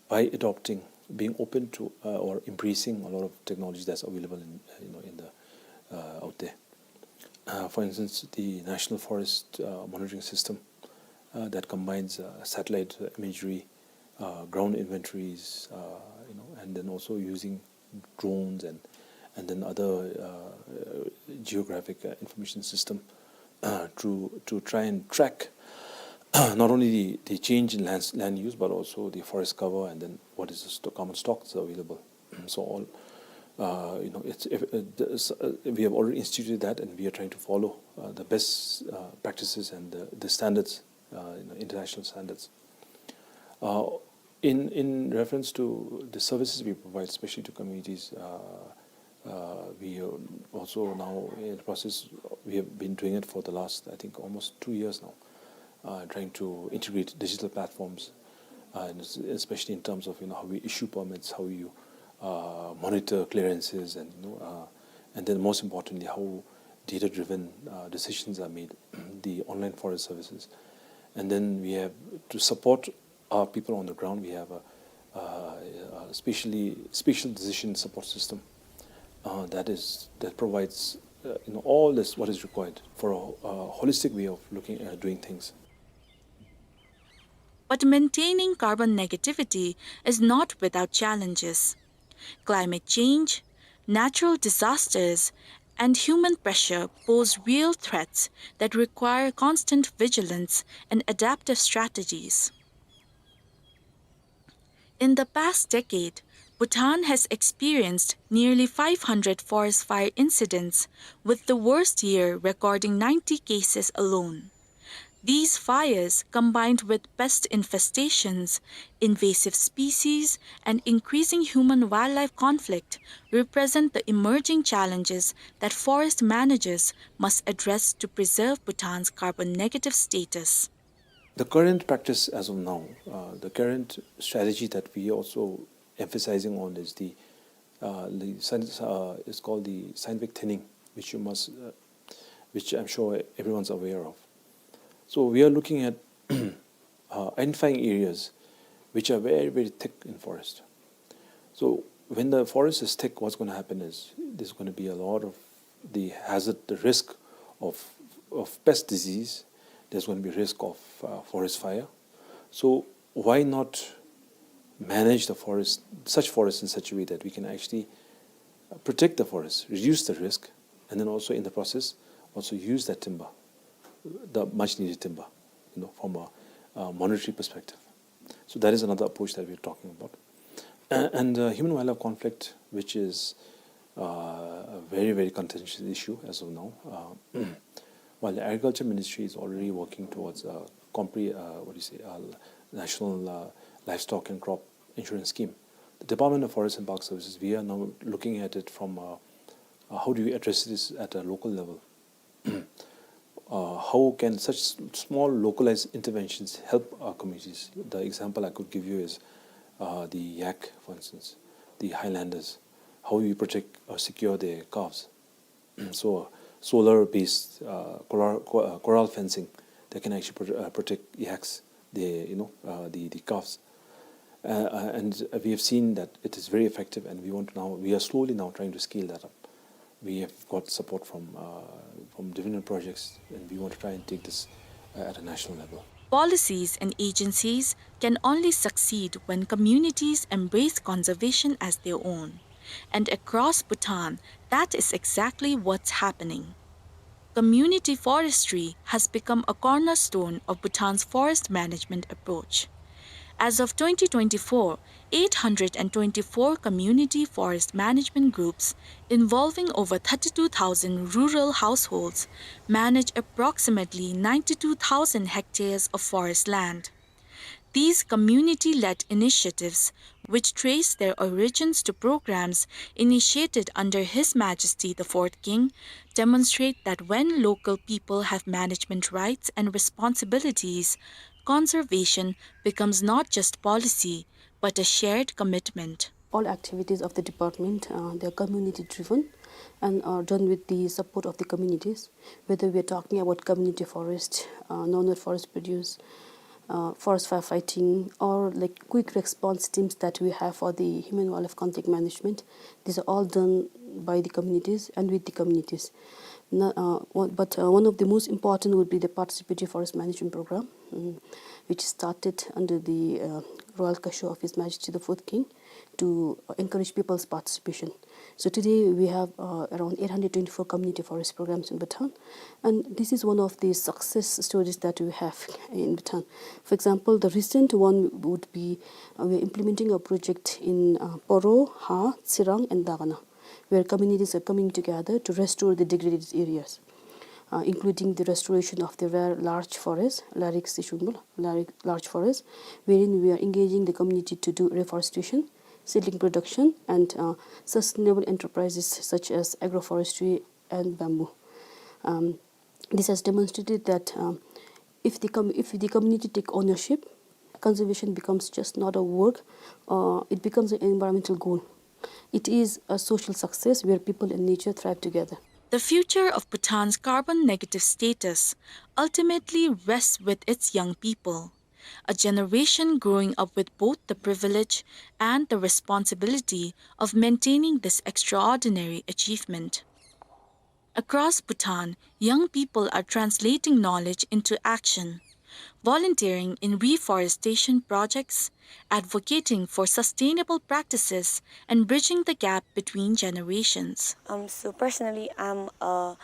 by adopting, being open to, uh, or embracing a lot of technology that's available in, uh, you know, in the, uh, out there. Uh, for instance, the National Forest, uh, Monitoring System, uh, that combines, uh, satellite imagery, uh, ground inventories, uh, you know, and then also using drones and, and then other, uh, uh, geographic, uh, information system, uh, to, to try and track not only the, the change in lands, land use, but also the forest cover and then what is the sto-, carbon stocks available. So all, uh, you know, it's, if, uh, the, s-, uh, we have already instituted that, and we are trying to follow, uh, the best, uh, practices and the, the standards, uh, you know, international standards. Uh, in, in reference to the services we provide, especially to communities, uh, uh, we are also now in the process, we have been doing it for the last, I think, almost two years now, uh, trying to integrate digital platforms, uh, and es-, especially in terms of, you know, how we issue permits, how you, uh, monitor clearances, and, you know, uh, and then most importantly, how data-driven, uh, decisions are made, the online forest services. And then we have, to support our people on the ground, we have a, uh, a specially, special decision support system, uh, that is, that provides, uh, you know, all this, what is required for a, a holistic way of looking, uh, doing things. But maintaining carbon negativity is not without challenges. Climate change, natural disasters, and human pressure pose real threats that require constant vigilance and adaptive strategies. In the past decade, Bhutan has experienced nearly five hundred forest fire incidents, with the worst year recording ninety cases alone. These fires, combined with pest infestations, invasive species, and increasing human-wildlife conflict, represent the emerging challenges that forest managers must address to preserve Bhutan's carbon negative status. The current practice as of now, uh, the current strategy that we are also emphasizing on is the, uh, the science, uh, is called the scientific thinning, which you must, uh, which I'm sure everyone's aware of. So we are looking at, uh, identifying areas which are very, very thick in forest. So when the forest is thick, what's gonna happen is there's gonna be a lot of the hazard, the risk of, of pest disease. There's gonna be risk of, uh, forest fire. So why not manage the forest, such forest in such a way that we can actually protect the forest, reduce the risk, and then also in the process, also use that timber, the much needed timber, you know, from a, uh, monetary perspective. So that is another approach that we're talking about. A-, and, uh, human-wildlife conflict, which is, uh, a very, very contentious issue as of now. Uh, while the Agriculture Ministry is already working towards a compre-, uh, what do you say, a l-, national, uh, livestock and crop insurance scheme, the Department of Forest and Park Services, we are now looking at it from, uh, uh, how do we address this at a local level? Uh, how can such s-, small localized interventions help our communities? The example I could give you is, uh, the yak, for instance, the highlanders, how we protect or secure their calves. So solar-based, uh, corral, co-, uh, corral fencing that can actually pro-, uh, protect yaks, the, you know, uh, the, the calves. Uh, uh, and we have seen that it is very effective, and we want to now, we are slowly now trying to scale that up. We have got support from, uh, from different projects, and we want to try and take this, uh, at a national level. Policies and agencies can only succeed when communities embrace conservation as their own. And across Bhutan, that is exactly what's happening. Community forestry has become a cornerstone of Bhutan's forest management approach. As of twenty twenty-four, eight hundred and twenty-four community forest management groups involving over thirty-two thousand rural households manage approximately ninety-two thousand hectares of forest land. These community-led initiatives, which trace their origins to programs initiated under His Majesty the Fourth King, demonstrate that when local people have management rights and responsibilities, conservation becomes not just policy, but a shared commitment. All activities of the department, uh, they are community driven, and are done with the support of the communities. Whether we are talking about community forest, uh, non-node forest produce, uh, forest firefighting, or, like, quick response teams that we have for the human-wildlife conflict management, these are all done by the communities and with the communities. No-, uh, one, but, uh, one of the most important would be the participatory forest management program, mm, which started under the, uh, royal caution of His Majesty the Fourth King to, uh, encourage people's participation. So today we have, uh, around eight hundred twenty-four community forest programs in Bhutan, and this is one of the success stories that we have in Bhutan. For example, the recent one would be, uh, we are implementing a project in, uh, Poro, Ha, Tsirang, and Dagana, where communities are coming together to restore the degraded areas, uh, including the restoration of the rare larch forest, Larik Sishungul, Larik larch forest, wherein we are engaging the community to do reforestation, seedling production, and, uh, sustainable enterprises such as agroforestry and bamboo. Um, this has demonstrated that, um, if the com-, if the community take ownership, conservation becomes just not a work, uh, it becomes an environmental goal. It is a social success where people and nature thrive together. The future of Bhutan's carbon negative status ultimately rests with its young people, a generation growing up with both the privilege and the responsibility of maintaining this extraordinary achievement. Across Bhutan, young people are translating knowledge into action, volunteering in reforestation projects, advocating for sustainable practices, and bridging the gap between generations. Um, so personally, I'm a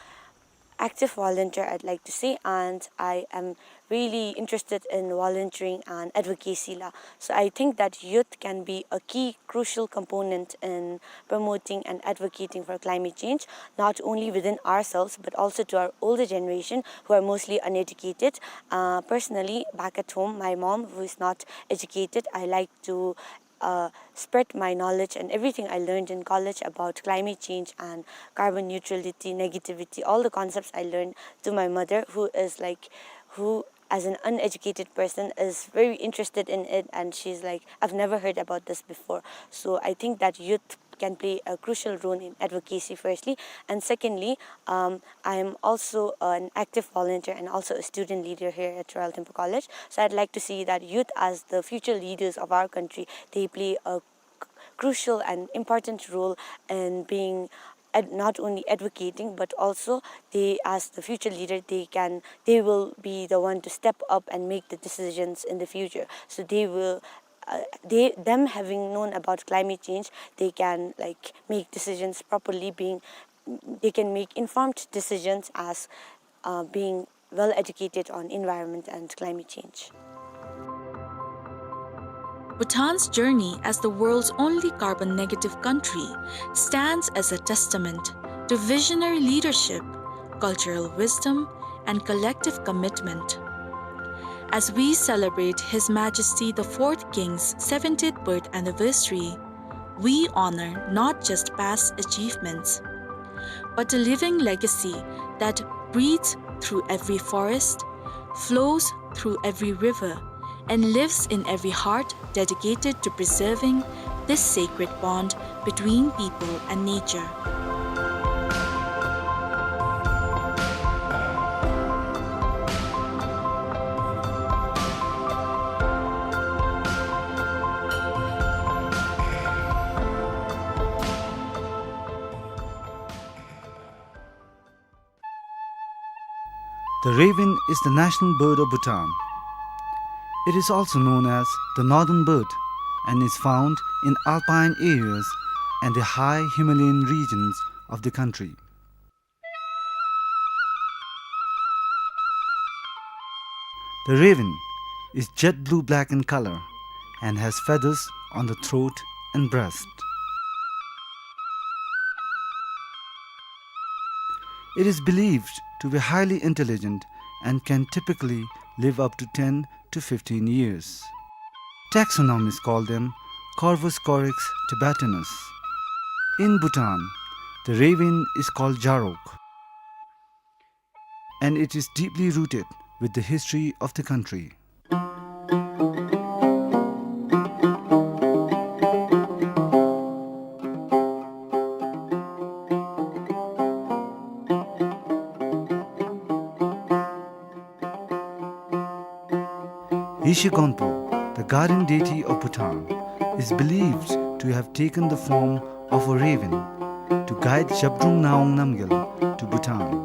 active volunteer, I'd like to say, and I am really interested in volunteering and advocacy la. So I think that youth can be a key crucial component in promoting and advocating for climate change, not only within ourselves, but also to our older generation who are mostly uneducated. Uh, personally, back at home, my mom, who is not educated, I like to uh, spread my knowledge and everything I learned in college about climate change and carbon neutrality, negativity, all the concepts I learned to my mother, who is like, who as an uneducated person is very interested in it, and she's like, "I've never heard about this before." So I think that youth can play a crucial role in advocacy, firstly, and secondly, um, I am also an active volunteer and also a student leader here at Royal Thimphu College. So I'd like to see that youth, as the future leaders of our country, they play a c-, crucial and important role in being ad-, not only advocating, but also they, as the future leader, they can, they will be the one to step up and make the decisions in the future. So they will, uh, they, them having known about climate change, they can, like, make decisions properly, being, they can make informed decisions as, uh, being well educated on environment and climate change. Bhutan's journey as the world's only carbon negative country stands as a testament to visionary leadership, cultural wisdom, and collective commitment. As we celebrate His Majesty the Fourth King's seventieth birth anniversary, we honor not just past achievements, but a living legacy that breathes through every forest, flows through every river, and lives in every heart dedicated to preserving this sacred bond between people and nature. The raven is the national bird of Bhutan. It is also known as the northern bird and is found in alpine areas and the high Himalayan regions of the country. The raven is jet blue-black in color and has feathers on the throat and breast. It is believed to be highly intelligent and can typically live up to ten to fifteen years. Taxonomists call them Corvus corax tibetanus. In Bhutan, the raven is called jarok, and it is deeply rooted with the history of the country. Yeshe Gonpo, the guardian deity of Bhutan, is believed to have taken the form of a raven to guide Zhabdrung Ngawang Namgyal to Bhutan.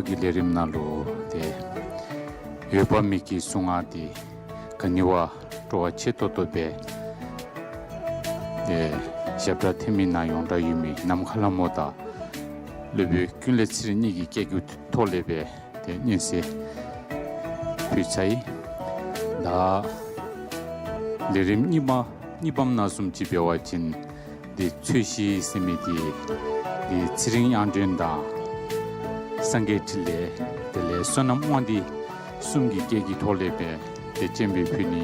གི་ལས་རིམ་ནང་ལུ་ཏེ་འོད་དཔག་མེད་ཀྱི་གཟུངས་སྔགས་འདི་ག་ནི་བ་སྤྲོ་བ་ཆེ་ཏོག་ཏོ་སྦེ་ཏེ་ཞབས་ཁྲ་འཐེན་མི་ནང་ཡོངས་གྲགས་ཡོད་མི་ནམ་མཁའ་ལྷ་མོ་དང་སློབ་དཔོན་ཀུན་ལེགས་ཚེ་རིང་གཉིས་ཀྱི་སྐད་སྒྱུར་ཐོག་ལས་སྦེ་ཏེ་སྙན་གསན་ཕུལ་ཚར་ཡི། ད་ལས་རིམ་གཉིས་པ་གཉིས་པམ་ནང་བཟུམ་ཅིག་འབད་བ་ཅིན་ཏེ་ཚོས་གཞི་ཟེར་མི་འདི་ཏེ་ཚེ་རིང་དབྱངས་སྒྲོན་དང་སངས་རྒྱས་འཕྲིན་ལས་དེ་ལས་བསོད་ནམས་དབང་འདུས་གསུམ་གྱི་སྐད་ཀྱི་ཐོག་ལས་སྦེ་ཏེ་སྤྱན་འབུལ་ཕུལ་ནི།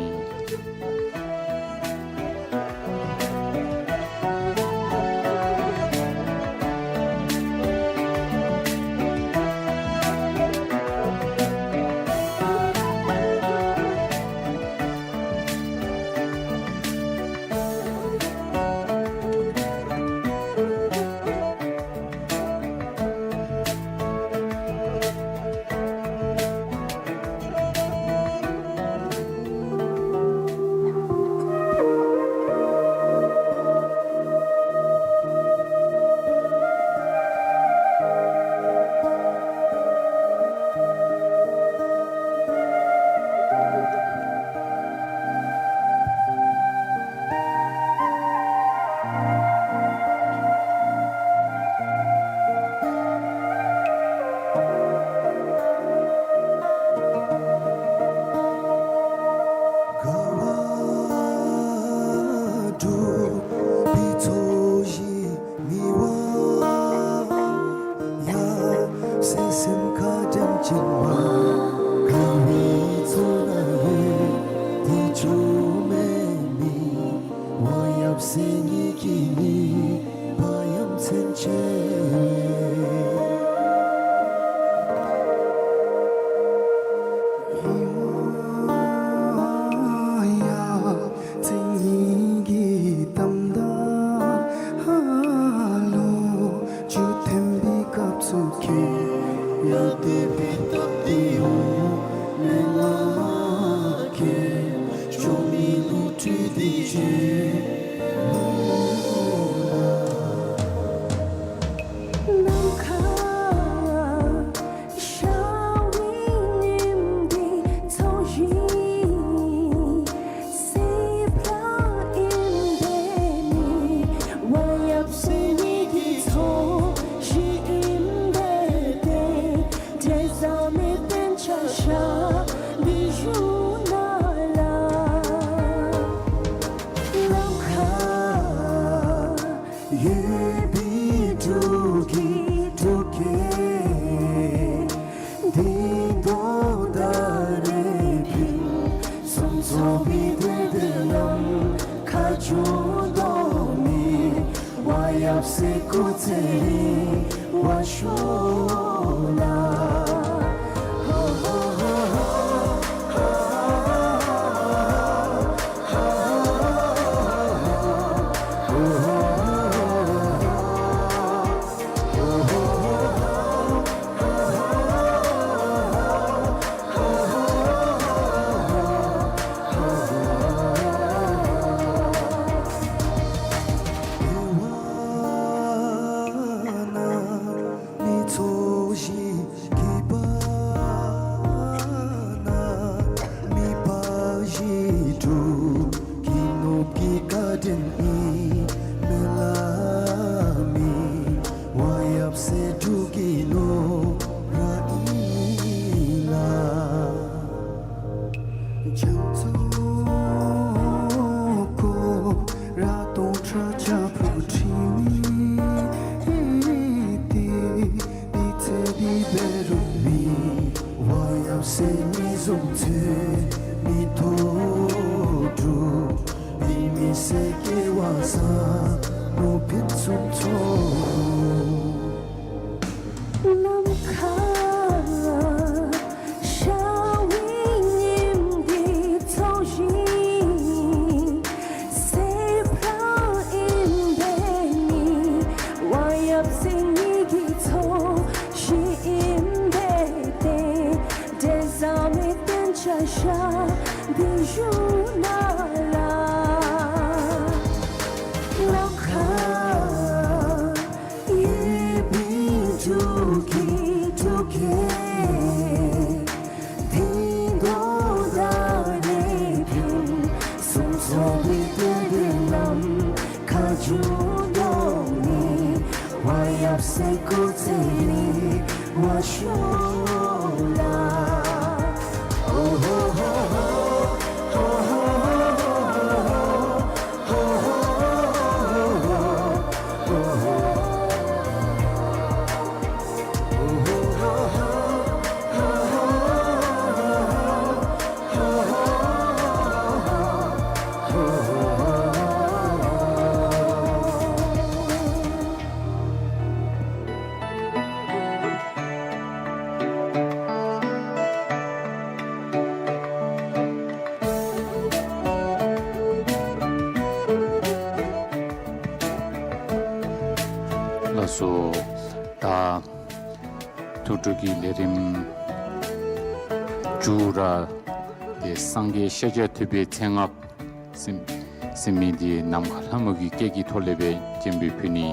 དགའ་བ་སྒྲུབ་པའི་ཚོགས་ཞིང་མི་དབང་ཡབ་སྲས་སེམས་དཔའ་དྲིན་ཅན་མ། དགའ་བའི་ཚོགས་ལ་ཡོད་དེ་བཅོས་མའི་མི་དབང་ཡབ་སྲས་ཉིད་ཀྱིས་ནི་བ་ཡ་མཚན་ཆེ་བའི་མི་དབང་ཡབ་སྲས་ཉིད་ཀྱི་གཏམ་དང་ལོ་རྒྱུས་འཐེན་པའི་སྐབས་སུ་ཁྱེད་ཡ་དེ་བའི་སྟབས་བདེ་འོང་མེ་ལ་ཁྱེད་བཅོས་མའི་ལུས་ཁྲུས་དེ་བཅོས་ནམ་མཁའ་ཤར་བའི་ཉིམ་འདི་ཚོགས་ཞིང་སྲིད་པ་ཨིན་པས་ནི། དབང་ཡབ་སྲས་ཉིད་ཀྱི་ཚོགས་ཞིང་ཨིན་པས་ཏེ། འབྲས་བཟང་མའི་སྟན་ཆ་བཞག་འདི་བཞུགས་ནང་ལ། ནམ་མཁའ་འོད་པའི་འབྲུག་གི་འབྲུག་སྐད་འདི་མདོ་དང་རིག་པའི་གསུང་ཚོགས་པའི་སྡེ་སྡེ་ནམ་མཁའ་འབྱུང་དོ་མི་དབང་ཡབ་སྲས་སྐུ་ཚེ་རིང་བར་ཤོག་ལ། མི་ཚོགས་ཞིང་གི་བར་ན་མི་འབའ་ཞིག་འབྲུག་གི་ནོར་བུའི་བཀའ་དྲིན་ཨིན་མས་ལགས། མི་དབང་ཡབ་སྲས་འབྲུག་གི་ནོར་བུ་ཨིན་ལགས། རྒྱ་མཚོ་སྐོར་ར་སྟོང་ཕྲག་བརྒྱ་འབུམ་ཁྲི་ནི་ཏེ་འདི་ཚེ་འདི་འབད་རུང་མི་དབང་ཡབ་སྲས་ཉིད་བཟུམ་ཚེ་མི་ཐོབ། འབྲུག་པའི་མི་སེར་སྐྱེ་བ་བཟང་ནོར་ཕུན་སུམ་ཚོགས། ནམ་མཁའ་ཤར་བའི་ཉིམ་འདི་ཚོགས་ཞིང་སྲིད་པ་ཨིན་པས་ནི། དབང་ཡབ་སྲས་ཉིད་ཀྱི་ཚོགས་ཞིང་ཨིན་པས་ཏེ། འབྲས་བཟང་མའི་སྟན་ཆ་བཞག་འདི་བཞུགས་ནང་ལ། ནམ་མཁའ་འོད་པའི་འབྲུག་གི་འབྲུག་སྐད་ ལགས་སོ། ད་ཐུགས་སྒྲུབ་ཀྱི་ལས་རིམ་མཇུག་ར་ཏེ་སངས་རྒྱས་ཤཱཀྱ་ཐུབ་པའི་མཚན་སྔགས་ཟེར་ཟེར་མི་འདི་ནམ་མཁའ་ལྷ་མོ་གི་སྐད་ཀྱི་ཐོག་ལས་སྦེ་སྤྱན་འབུལ་ཕུལ་ནི།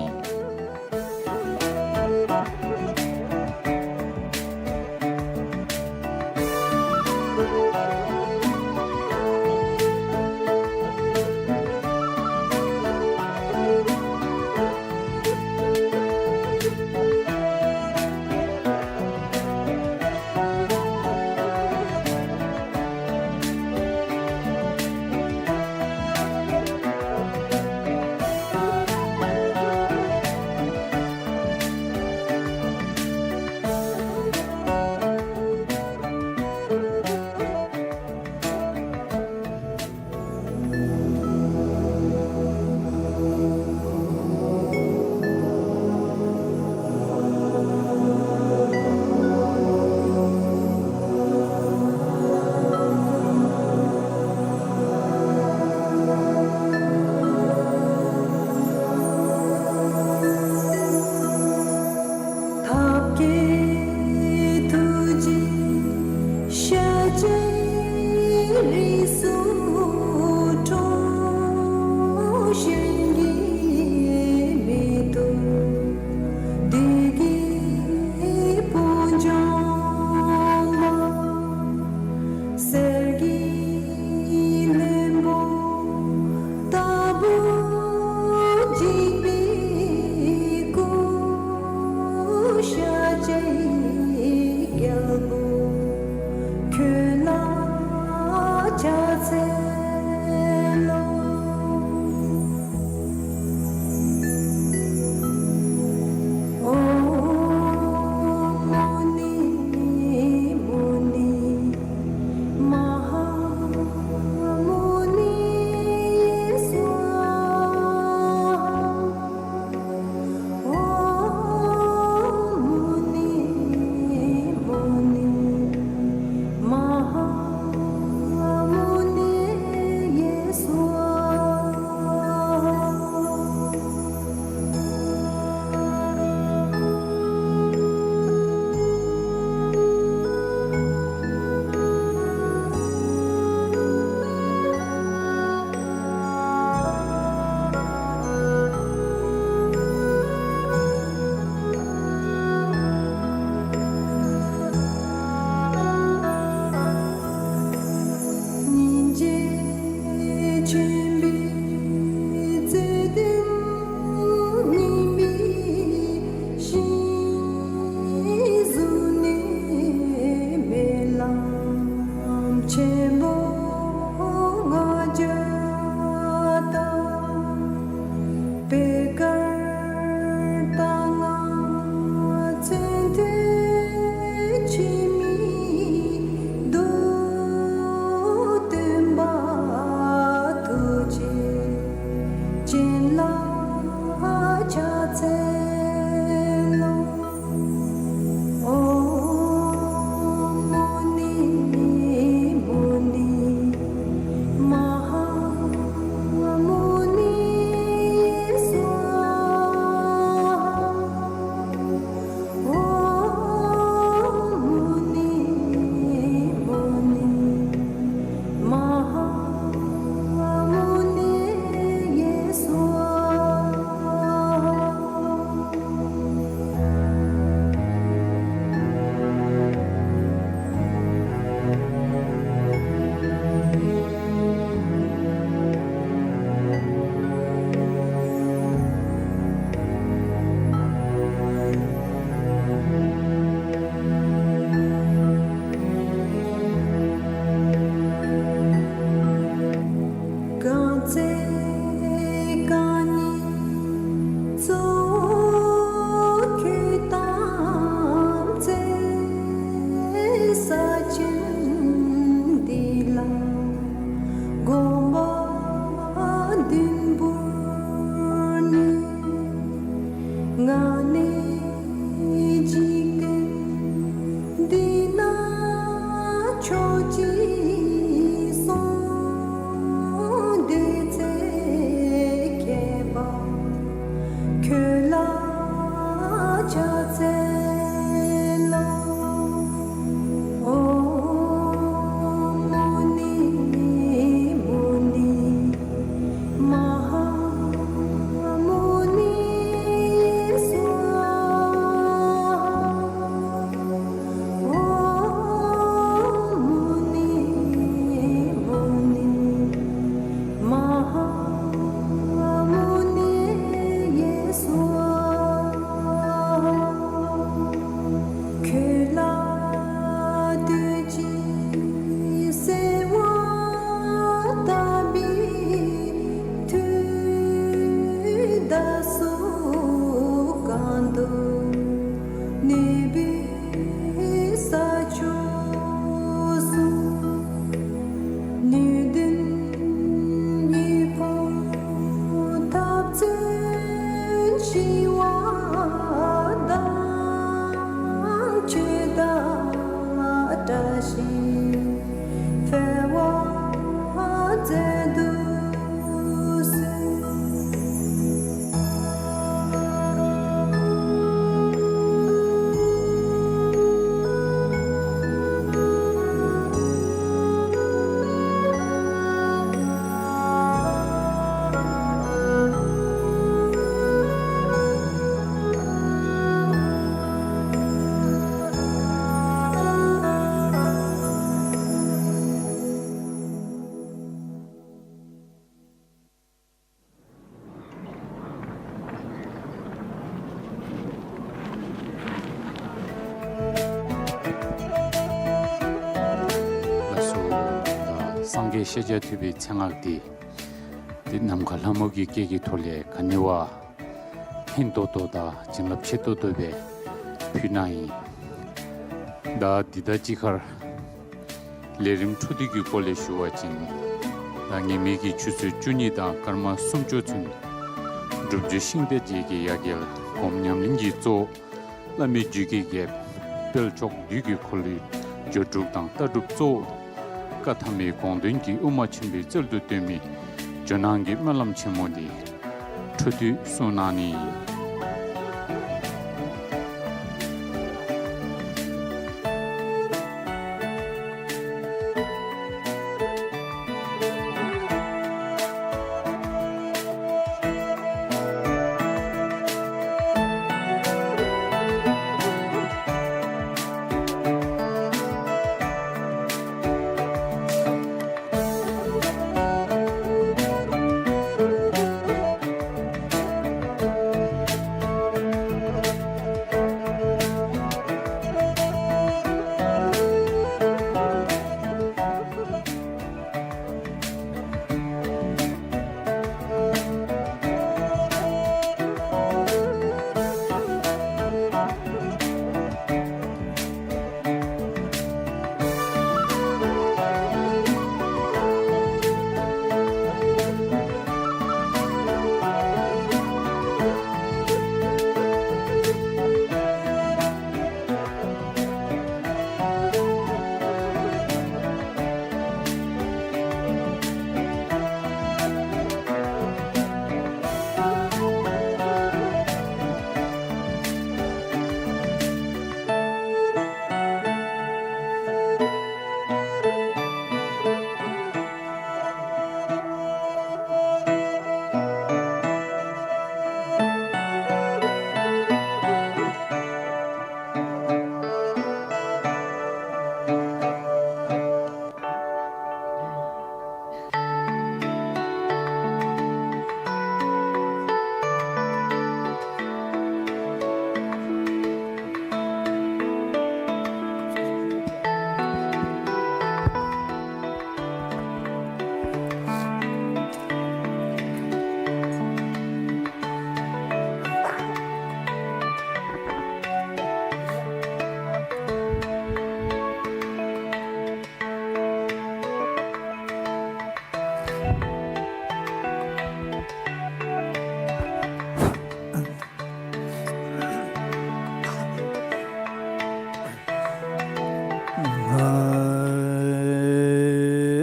ཐབས་མཁས་ཐུགས་རྗེས་ཤཱཀྱའི་རིགས་སུ་འཁྲུངས། གཞན་གྱིས་མི་ཐུབ་བདུད་ཀྱི་དཔུང་འཇོམས་པ། གསེར་གྱི་ལྷུན་པོ་ལྟ་བུ་འཇིགས་པའི་སྐུ། ཤཱཀྱའི་རྒྱལ་པོ་ཁྱོད་ལ་ཕྱག་འཚལ་ལོ། ཨོཾ་མུ་ནི་མུ་ནི་མ་ཧཱ་མུ་ནིཿ་སྭཱ་ཧཱ། ཨོཾ་མུ་ནི་མུ་ནི་མ་ཧཱ་མུ་ནིཿ་ སངས་རྒྱས་ཤཱཀྱ་ཐུབ་པའི་མཚན་སྔགས་འདི་ཏེ་ནམ་མཁའ་ལྷ་མོ་གི་སྐད་ཀྱི་ཐོག་ལས་ག་ནི་བ་སྙན་ཏོང་ཏོ་དང་བྱིན་རླབས་ཆེ་ཏོག་ཏོ་སྦེ་ཕུལ་གནང་ཡི། ད་འདི་དང་གཅིག་ཁར་ལས་རིམ་འཕྲོ་མཐུད་ཀྱི་སྐོར་ལས་ཞུ་བ་ཅིན་ད་ངེས་མེད་ཀྱི་ཆུ་ཚོད་བཅུ་གཉིས་དང་སྐར་མ་སུམ་ཅུ་ཚུན་སྒྲུབ་བརྒྱུད་ཤིང་རྟ་རྒྱལ་གྱི་ཡ་གྱལ་སྒོམ་ཉམས་ལེན་གྱི་གཙོ་བོ་བླ་མེད་རྒྱུད་ཀྱི་རྒྱལཔོ་དཔལ་མཆོག་བདུད་ཀྱི་འཁོར་ལོའི་སྒྱུ་སྒྲུབ་དང་ལྟ་གྲུབ་གཙོ་བོ་བཀའ་ཐ་མའི་དགོངས་དོན་གྱི་དབུ་མ་ཆེན་པོའི་རྩལ་དུ་སྟོན་མི་ཇོ་ནང་གི་སྨོན་ལམ་ཆེན་མོ་འདི་འཕྲོ་མཐུད་གསུང་གནང་ནི་ཨིན།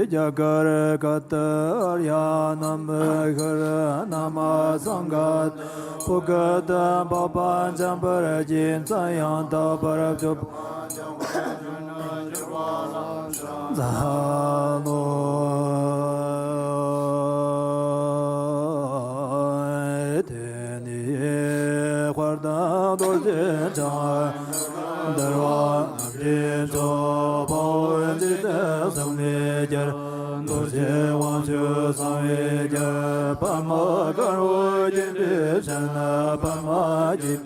རྒྱ་གར་ཁ་ཐུག་ཨཱརྱ་ནཱ་མི་ཤྭ་ར་ན་མ་སཾ་ག་ཏུ་བོ་དྷ་ཏ་བྷ་བ་ཛྙཱ་པ་ར་ཅི་ཙྪ་ཡང་དག་པར་སྤྱོད་པ་ཛ་ལོ། དེ་ནས་དཔལ་ལྡན་རྡོ་རྗེ་འཆང་འདུལ་བ་རྣམ་འདྲེན་མཆོག་དཔའ་བོ་འཇིག་རྟེན་གསུམ་ལས་རྒྱལ། རྡོ་རྗེ་དབང་ཕྱུག་གསང་བའི་རྒྱལ། པདྨ་དཀར་པོ་བརྒྱན་པའི་ཞལ། པདྨ་རྒྱན་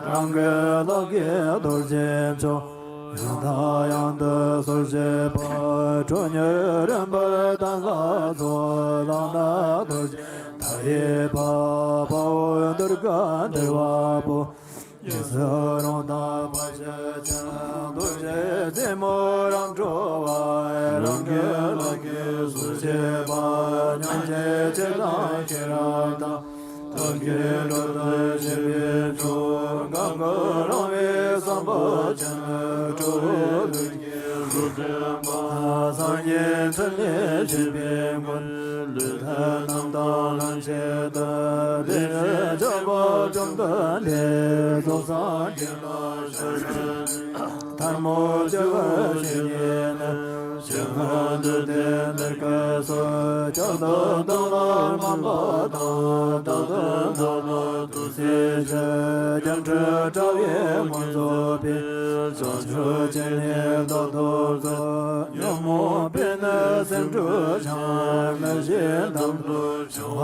རང་གི་ལག་གི་རྡོ་རྗེ་མཆོག་ཡང་དང་ཡང་དུ་གསོལ་བཞེས་པ། ཁྲོ་གཉེར་རིམ་པར་གདན་ལ་འཚོགས། ལག་ན་རྡོ་རྗེ་མཐའ་ཡས་པ། དཔའ་བོ་ཟླ་དཀར་འདྲིལ་བ་པོ། ཡི་ཟུར་རོང་ཐང་པ་ཞབས་ཆེན། རྡོ་རྗེ་རྩེ་མོ་རབ་འཁྲུངས་པ། རང་གི་ལག་གིས་གསོལ་བཞེས་པ། མྱང་འདས་ཆེ་དང་ཤེས་རབ་དང་། ཐབས་མཁས་སྤྲོས་བྲལ་ཤེས་པའི་མཆོག་གང་གིས་རང་བའི་བསམ་པ་ཅན། ཁྲོ་བོའི་གཟུགས་ཅན་སངས་རྒྱས་ཐུགས་ཉིད་ཤེས་པའི་མགོན། ལུས་ལྷ་རྣམས་དང་ལྷན་ཅིག་ཏུ། དེ་ནས་ཆོས་འཁོར་བཅོམ་ལྡན་འདས། རྫོགས་སངས་རྒྱས་ལ་ཕྱག་འཚལ་ལོ། ཐལ་མོ་སྦྱར་བ་ཞིག་གིས་ནི། ཞིང་ཁམས་འདུས་ཏེ་འདིར་སྐྱེས་སོ། ལྕགས་ཐབ་དང་ལ་མ་པ་དང་། རྟ་དང་དར་ལ་ཐུགས་སྲས་ཆེ། སྐྱེམས་ཁྲུས་གྲྭ་པའི་མངོན་རྫོགས་པའི། བྱང་ཆུབ་སྤྱན་ནི་བདག་ཏུ་རྫོགས། ཉོན་མོངས་པའི་ནི་སེམས་དྲུག་བྱང་། མི་ཤེས་དམ་དུ་བྱུང་བ་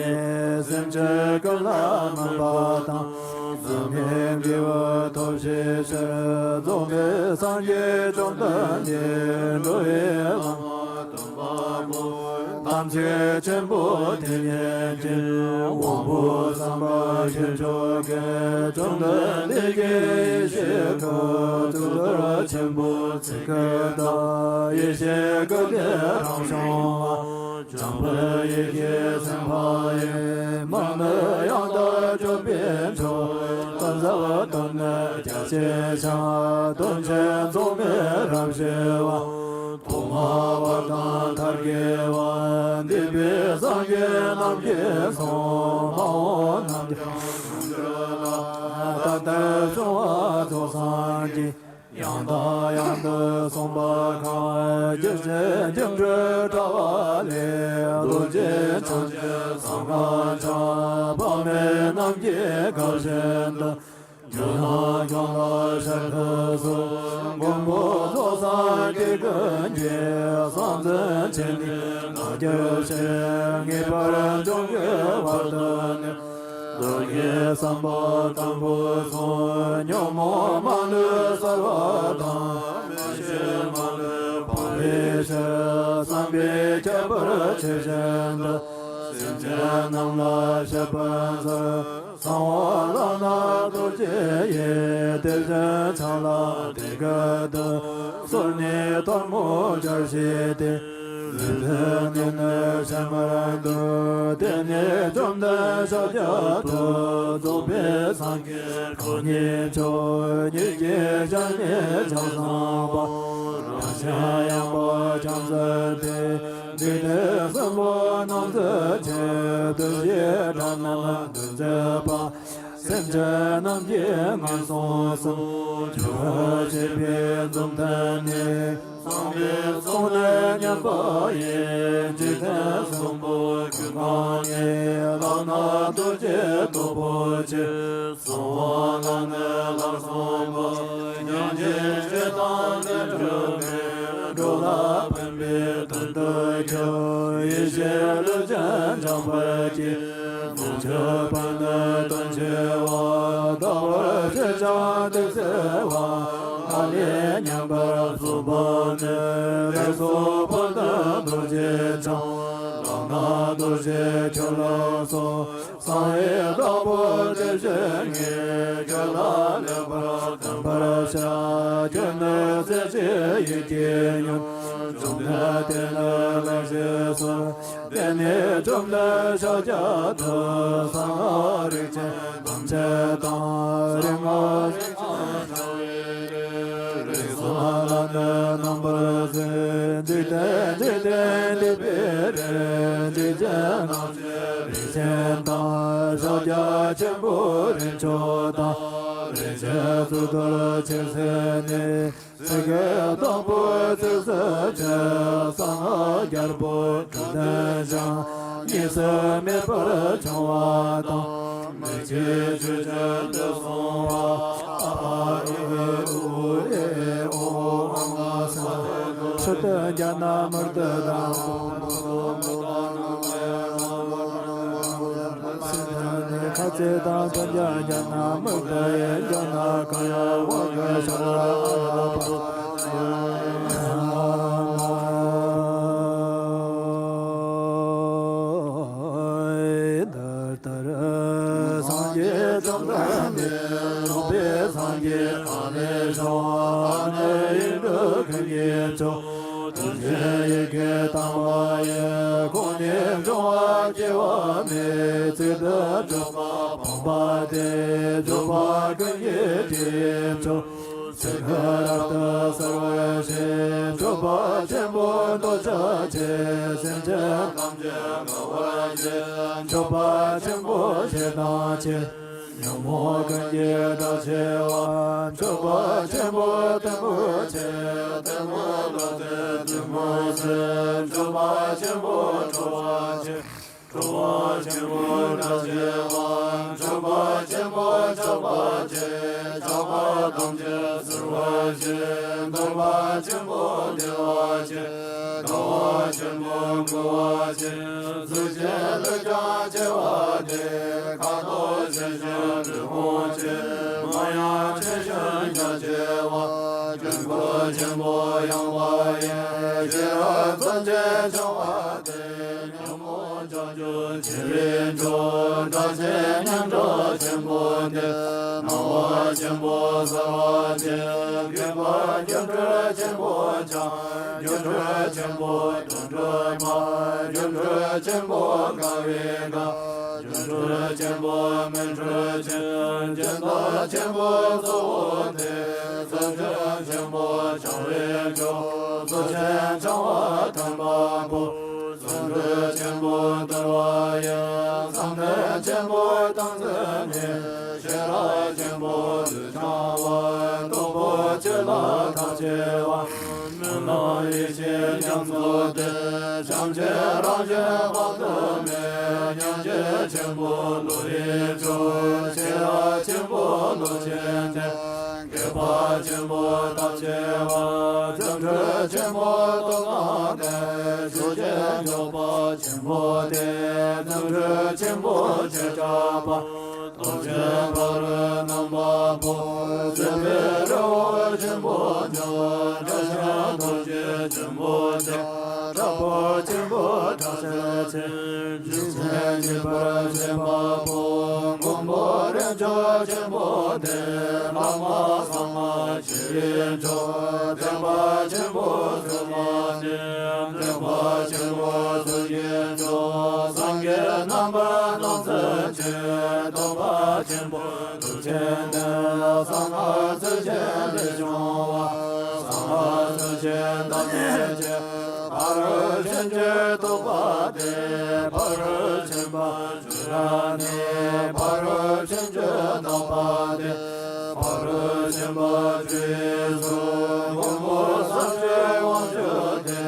ཡི། སེམས་ཅན་ཀུན་ལ་སྨོན་པ་དང་། བཟང་ངན་དགེ་བ་ ཐོབ་ཕྱིར་ཕྱིར་རྫོགས་པའི་སངས་རྒྱས་བཅོམ་ལྡན་འདས། འགྲོ་བའི་བླ་མ་སྟོན་པ་པོ། དམ་ཆོས་ཆེན་པོ་དེ་ཉིད་ཀྱི། དབང་པོ་བསམ་པ་ཤེས་མཆོག་གི། བཅོམ་ལྡན་འདས་ཀྱི་ཡེ་ཤེས་སྐུ། གཙུག་ཏོར་ཆེན་པོ་ཚིག་གི་བདག། ཡེ་ཤེས་སྐུ་སྟེ་རང་བྱུང་བ། འཇམ་དཔལ་ཡེ་ཤེས་སེམས་དཔའ་ཡི། མ་ཎི་ཡང་དག་སྤྱོད་པའི་མཆོག། གཏན་ཟབ་དོན་ནི་རྒྱ་ཆེ་ཤིང་། དོན་ཆེན་རྫོགས་སྨིན་རབ་ཞི་བ། ཐོག་མ་བར་དང་མཐར་གྱིས་པ། འདས་པའི་སངས་རྒྱས་རྣམས་ཀྱིས་གསུངས། མ་འོངས་རྣམས་ཀྱང་ནམ་འབྱོན་ལ། ད་ལྟར་བྱུང་བ་རྫོགས་སངས་རྒྱས། ཡང་དང་ཡང་དུ་གསུངས་པ་གང་། རྒྱལ་ཆེན་སྒྱུ་འཕྲུལ་དྲ་བ་ལས། རྡོ་རྗེ་འཆང་ཆེན་ཟམ་ཁང་ཕྱག། དཔག་མེད་རྣམས་ཀྱིས་དགའ་བཞིན་དུ། རྒྱུད་དང་ཁྱོད་ལ་ཞབས་ཏོག་གསོལ། མགོན་པོ་ཚོགས་བསགས་སྐྱེ་ཀུན་གྱི། གསང་འཛིན་ཆེན་ནི་བདག་གྱུར་ཅིང་། ངེས་པར་འབྱུང་གི་བར་དུ་ནི། བདག་གི་བསམ་པ་དང་པོ་སོང་། ཉོན་མོངས་མ་ལུས་གསལ་བ་དང་། མི་ཤེས་མ་ལུས་སྤང་བའི་ཕྱིར། བསམ་པའི་ཁྱད་པར་ཆེ་བཞིན་དུ། སེམས་ཅན་རྣམས་ལ་ཞབས་པད་མཛོད། གསང་བ་ལམ་སྣ་རྡོ་རྗེ་ཡིས། དེ་བཞིན་ཕྱག་ལ་དེ་སྐད་དུ། གསོལ་ནས་ཐལ་མོ་སྦྱར་བཞེས་ཏེ། རིག་འཛིན་ནི་ནི་ཕྱི་མར་འདུ། དེ་ནས་བཅོམ་ལྡན་ཤཱཀྱ་ཐུབ། རྫོགས་པའི་སངས་རྒྱས་གང་ཉིད་མཆོག། ཉིད་ཀྱི་ཞལ་ནས་ཕྱག་བཟང་པོ། རང་ཞལ་ཡངས་པ་ཕྱག་མཛད་དེ། འཇིག་རྟེན་གསུམ་པོ་རྣམ་གཟིགས་ཕྱིར། བདུད་བཞིའི་དགྲ་རྣམས་བཏུལ་མཛད་པ། སེམས་ཅན་རྣམས་ཀྱི་ངན་སོང་གསུམ། འཇོམས་པར་བྱེད་པའི་འཛུམ་བསྟན་ནས། གསང་བའི་གསུང་ནི་སྙན་པ་ཡིས། འཇིག་རྟེན་གསུམ་པོ་ཀུན་གང་ནས། ལམ་སྣ་རྡོ་རྗེ་སྟུག་པོ་ཆེ། གསང་བ་ལམ་ནི་ལམ་གསུམ་པོ། ཉོན་ཅིག་ཆོས་དང་ལྡན་གྲུབ་པའི། འགྲོ་ལ་ཕན་པའི་དོན་དུ་ཁྱབ། ཡེ་ཤེས་ལུས་ཅན་འཆང་བར་བགྱི། མི་འཇིགས་པ་ནི་དོན་ཆེ་བ། ལྡོག་པར་བྱེད་ཀྱང་དེ་བསལ་བ། ལག་ལེན་ཉམས་པར་བཟུང་བ་ནི། ལེགས་སོ་ཕོ་དང་རྡོ་རྗེ་འཆང་། ལམ་སྣ་རྡོ་རྗེ་ཁྱོད་ལ་གསོལ། གསང་བའི་བདག་པོ་དེ་བཞིན་ཉིད། ཁྱོད་ལ་ལེགས་པར་བསྟན་པར་བྱ། ཁྱོད་ནི་སྲས་ཀྱི་ཡིད་ཀྱིས་མྱོང་། བཅོམ་ལྡན་འདས་ནི་ལེགས་ཞེས་གསོལ། དེ་ནས་བཅོམ་ལྡན་ཤཱཀྱ་ཐུབ། གསང་སྔགས་རིགས་ཅན་ཐམས་ཅད་དང་། རིག་སྔགས་རིགས་གསུམ་ལ་ནི་རྣམ་པར་གཟིགས། འཇིག་རྟེན་འཇིག་རྟེན་འདས་པའི་རིགས། འཇིག་རྟེན་ཐམས་ཅད་རིགས་ཅན་དང་། ཤཱཀྱ་ཆེན་པོ་རིགས་མཆོག་དང་། རིགས་ཅན་གཙུག་ཏོར་ཆེར་གཟིགས་ནས། ཚིག་གི་བདག་པོ་ཚིགས་སུ་བཅད། གསང་སྔགས་རྒྱལ་པོ་དྲུག་ལྡན་ཞིང་། གཉིས་སུ་མེད་པར་འཆིང་བ་དང་། མི་འཇིགས་ཆོས་ཅན་དུ་སོང་བ། ཨ་ཨ་ཨི་ཨི་ཨུ་ཨུ་ཨེ་ཨེ་ཨོ་ཨོ་ཨཾ་ཨ་སཾ། ཁྲི་གདུགས་རྒྱ་ནག་དམར་གདུགས་དང་། ཁ་ཚིག་དང་ཐོན་ཀྱང་རྒྱ་ནག་དམར་གདུགས་ཡིན། རྒྱ་ནག་ག་ཡ་ཝ་ག་ཤ་ར་ཨ་ར་པ། ལྟར་སངས་རྒྱས་བཅོམ་ལྡན་འདས། རྫོགས་པའི་སངས་རྒྱས་ཨ་ལས་བྱུང་། ཨ་ནི་ཡིག་འབྲུ་ཀུན་གྱི་མཆོག། དོན་ཆེན་ཡི་གེ་དང་པོ་ཡི། ཁོང་ནས་འབྱུང་བ་སྐྱེ་བ་མེད། ཚིག་ཏུ་གྲུབ་པ་སྤངས་པ་སྟེ། འཇུག་པ་ཀུན་གྱི་སྤྱི་མཆོག། ཚིག་གིས་རབ་ཏུ་གསལ་བར་བྱེད། སྤྱོད་པ་ཆེན་པོ་འདོད་ཆགས་ཆེ། སེམས་ཅན་ཐམས་ཅད་དགའ་བར་བྱེད། སྤྱོད་པ་ཆེན་པོ་ཞེ་སྡང་ཆེ། ཉོན་མོངས་ཀུན་གྱི་དགྲ་ཆེ་བ། སྤྱོད་པ་ཆེན་པོ་གཏི་མུག་ཆེ། གཏི་མུག་ལ་སྟེ་གཏི་མུག་ཆེ། སྤྱོད་པ་ཆེན་པོ་ཁྲོ་བ་ཆེ། ཁྲོ་བ་ཆེན་པོ་དགྲ་ཆེ་བ། སྤྱོད་པ་ཆེན་པོ་ཆགས་པ་ཆེ། ཆགས་པ་ཐམས་ཅད་སེལ་བར་བྱེད། སྡིག་པ་ཆེན་པོ་འདུལ་བ་ཆེ། དགའ་བ་ཆེན་པོ་མགུ་བ་ཆེ། གཟུགས་ཅན་ལུས་ཀྱང་ཆེ་བ་སྟེ། ཁ་དོག་ཆེ་ཞིང་ལུས་ཕུང་ཆེ། མིང་ཡང་ཆེ་ཞིང་ སེམས་ཅན་འཆིང་བ་སྟེ། ཉོན་མོངས་བྱང་ཆུབ་ཆེ་བའི་མཆོག། དགྲ་ཆེ་མཉམ་བྲལ་ཆེན་པོ་སྟེ། སྣང་བ་ཆེན་པོ་གསལ་བ་ཆེ། སྒེག་པ་སྒྱུ་འཕྲུལ་ཆེན་པོ་འཆང་། སྒྱུ་འཕྲུལ་ཆེན་པོ་དོན་གྲུབ་པ། སྒྱུ་འཕྲུལ་ཆེན་པོ་དགའ་བའི་དགའ། སྒྱུ་འཕྲུལ་ཆེན་པོ་མིག་འཕྲུལ་ཆེ། སྦྱིན་བདག་ཆེན་པོ་གཙོ་བོ་སྟེ། སེམས་ཅན་ཆེན་པོ་འཆིང་བའི་མཆོག། སེམས་ཅན་འཆིང་བ་འཐེན་པ་པོ། སེམས་འགྲོས་ཆེན་པོ་སྟོར་བ་ཡི། བསམ་གཏན་ཆེན་པོ་བཏང་ཚུལ་ནི། ཤེས་རབ་ཆེན་པོ་ལུས་འཆིང་བ། སྟོབས་པོ་ཆེ་ལ་ཐབས་ཆེ་བ། སྨོན་ལམ་ཡེ་ཤེས་རྒྱ་མཚོ་སྟེ། བྱམས་ཆེན་རང་བཞིན་དཔག་ཏུ་མེད། སྙིང་རྗེ་ཆེན་པོ་བློ་ཡི་མཆོག། ཤེས་རབ་ཆེན་པོ་བློ་ཆེན་ཏེ། སྒེག་པ་ཆེན་པོ་ཐབས་ཆེ་བ། བརྩོན་འགྲུས་ཆེན་པོ་སྟོབས་དང་ལྡན། ཤུགས་ཅན་མགྱོགས་པ་ཆེན་པོ་སྟེ། བརྩོན་འགྲུས་ཆེན་པོ་ཆེ་དྲགས་པ། རྡོ་རྗེ་ཕ་རོལ་རྣམ་པར་འཕགས། སྲིད་པའི་རི་བོ་ཆེན་པོ་འཇོམས། སྐྲག་ཤིང་རྡོ་རྗེ་ཆེན་པོ་སྟེ། དྲག་པོ་ཆེན་པོ་དྲག་ཤུགས་ཆེ། འཇིགས་ཆེན་འཇིགས་པར་བྱེད་པ་པོ། མགོན་པོ་རིགས་མཆོག་ཆེན་པོ་སྟེ། ལྷ་དམག་ཟངས་དཀར་ཆེ་བའི་མཆོག། བརྟན་པ་ཆེན་པོ་ཚུལ་དང་ལྡན། བརྟན་པ་ཆེན་པོ་ཚུལ་གྱི་མཆོག། སངས་རྒྱས་རྣམ་པར་སྣང་ཚུལ་ཆེ། སྟོབས་པ་ཆེན་པོ་ཐུགས་ཆེན་ཏེ། གསང་སྔགས་ཚུལ་ཆེན་ལས་བྱུང་བ། གསང་སྔགས་ཚུལ་ཆེན་དམ་ལས་ཆེ། ཕ་རོལ་ཕྱིན་བཅུའི་རྟོགས་པ་སྟེ། ཕ་རོལ་ཕྱིན་པ་བཅུ་ཡང་ནི། ཕ་རོལ་ཕྱིན་བཅུ་དམ་པ་སྟེ། ཕ་རོལ་ཕྱིན་པ་བཅུ་ཡི་གཙོ། མགོན་པོ་སངས་རྒྱས་དབང་ཕྱུག་སྟེ།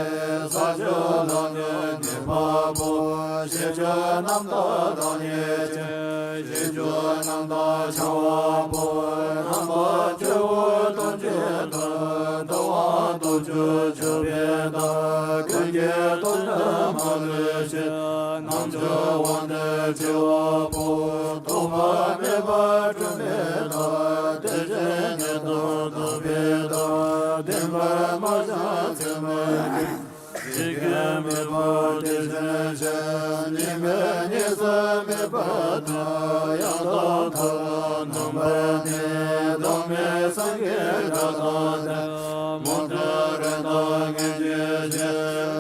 ས་བཅུ་ལམ་ནི་ངེས་པ་པོ། ཤེས་བཅུ་རྣམ་དག་བདག་ཉིད་ཅན། ཤེས་བཅུ་རྣམ་དག་འཆིང་བ་པོ། རྣམ་པ་བཅུ་པོ་སྟོབས་ཀྱི་མཐའ། སྟོབས་དབང་སྟོབས་བཅུ་མཆོད་པའི་བདག། ཀུན་གྱི་སྟོབས་ནི་མ་ལུས་ཤེས། རྣམ་བཅུ་དབང་ལྡན་ཆེ་བ་པོ། ཐོགས་པ་མེད་པར་སྒྲུབ་པའི་བདག། དེ་བཞིན་ཉིད་དུ་རྟོགས་པའི་བདག། བདེན་པར་སྨྲ་ཞིང་ཚད་མར་བསྟན། འཇིག་རྟེན་མེད་པར་དེ་བཞིན་གཤེགས། གཉིས་མེད་གཉིས་སུ་མེད་པར་སྟོན། ཡང་དག་མཐའ་ལ་རྣམ་པར་གནས། བདག་མེད་སངས་རྒྱས་སྒྲ་དང་ལྡན། མུ་སྟེགས་རིགས་དང་ངན་འཇིགས་ཆེ།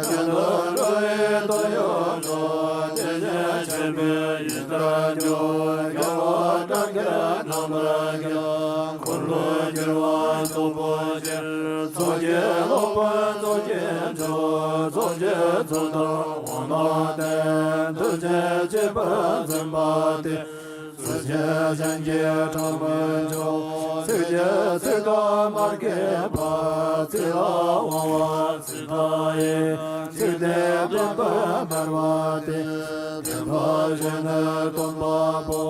གྱེན་དུ་འགྲོ་བའི་སྟོབས་ཡོད་མཆོག། དེ་བཞིན་གཤེགས་པའི་ཡི་དྭགས་མཆོག། རྒྱལ་བ་སྲས་ཀྱི་རྣམ་པར་རྒྱལ། འཁོར་ལོས་སྒྱུར་བ་སྟོབས་པོ་ཆེ། ཚོགས་ཀྱི་སློབ་དཔོན་ཚོགས་ཀྱི་མཆོག། ཚོགས་ཀྱི་ཚོགས་བདག་དབང་དང་ལྡན། ཐུགས་རྗེས་གཅིག་པར་འཛིན་པ་སྟེ། ཚུལ་གྱིས་གཞན་གྱི་དྲག་པོ་འཇོམས། ཚིག་གིས་ཚིག་དང་མ་སྐྱེས་པ། ཚིག་ལ་དབང་བ་ཚིག་དང་ཡི། ཚིག་དེས་བསྟན་པ་སྨྲ་བ་སྟེ། བསྟན་པ་གཞན་ནི་སྟོན་པ་པོ།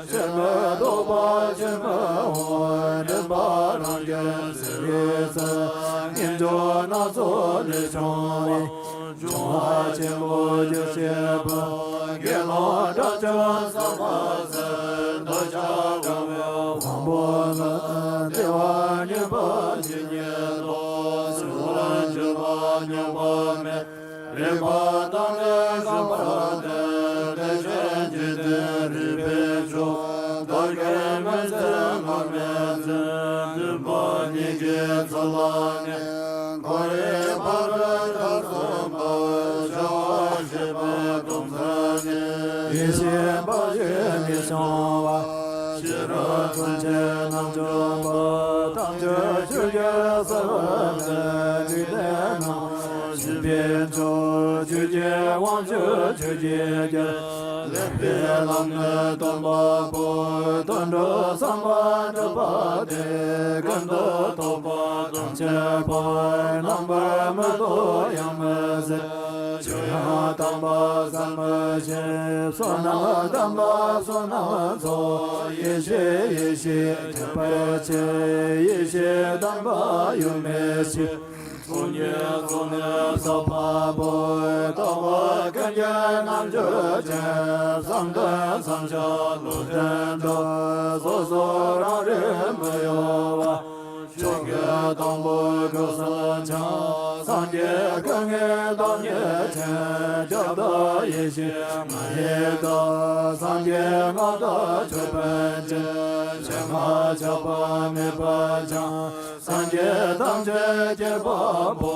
ཕྱིར་མི་ལྡོག་པ་ཕྱིར་མི་འོང་། འདྲེན་པ་རང་རྒྱལ་ཟེར་བའི་ཚུལ། ངེས་འབྱུང་སྣ་ཚོགས་ལས་བྱུང་བའི། འབྱུང་བ་ཆེན་པོ་རྒྱུ་བྱེད་པ། དགེ་སློང་དགྲ་བཅོམ་ཟབ་མོ་སྲས། འདོད་ཆགས་འཁོར་བའི་དབང་པོ་ལ། བདེ་བ་རྙེད་པ་ཇི་སྙེད་དུ། གསོལ་བ་འདེབས་པ་ཉམས་པ་མེད། རིག་པ་དང་ནི་ཤོང་བར་འདོད། དེ་བཞིན་འཇིག་རྟེན་རིག་པའི་མཆོག། བདག་གིས་མི་འཛིན་ང་མི་འཛིན། འདུན་པ་གཉིས་ཀྱི་ཚུལ་ལ་ནི། འཁོར་བའི་བར་དུ་ཐག་བཟུང་བ། བྱ་བ་བྱེད་པ་སྟོང་ཚར་ནས། ཡེ་ཤེས་འབའ་ཞིག་ལས་བྱུང་བ། ཤེས་རབ་ཚོགས་ཆེན་རྣམ་འཇོམས་པ། དལ་འབྱོར་ཆོས་ཀྱི་ས་བོན་ལས། འཇིག་རྟེན་ན་གཤེགས་པའི་མཆོག། ཆོས་ཀྱི་དབང་ཕྱུག་ཆོས་ཀྱི་རྒྱལ། ལེགས་པའི་ལམ་ནི་སྟོན་པ་པོ། དོན་གྲུབ་བསམ་པ་གྲུབ་པ་སྟེ། ཀུན་ཏུ་རྟོག་པ་ཐམས་ཅད་སྤངས། རྣམ་པར་མི་རྟོག་ཡང་མི་ཟད། ཆོས་དབྱིངས་དམ་པ་ཟད་མི་ཤེས། བསོད་ནམས་དམ་པ་བསོད་ནམས་ཚོགས། ཡེ་ཤེས་ཡེ་ཤེས་ཁྱད་པར་ཆེ། ཡེ་ཤེས་དམ་པ་ཡུམ་མི་ཤེས། ཚོགས་གཉིས་ཚོགས་གཉིས་ཟབ་པ་པོ། རྟོགས་པ་ཀུན་གྱི་རྣལ་འབྱོར་ཅན། བསམ་གཏན་བསམ་བྱ་བློ་ལྡན་དག། སོ་སོ་རང་རིག་མི་གཡོ་བ། ཕྱོགས་ཀུན་དང་པོ་སྐུ་གསུམ་འཆང་། སངས་ སངས་རྒྱས་སྐུ་ལྔའི་བདག་ཉིད་ཅན། ཁྱབ་བདག་ཡེ་ཤེས་ལྔ་ཡི་བདག། སངས་རྒྱས་ལྔ་བདག་མཆོག་དཔལ་ཅན། ཆེ་སྔགས་ཆགས་པ་མེད་པ་འཆང་། སངས་རྒྱས་ཐམས་ཅད་མཁྱེན་པ་པོ།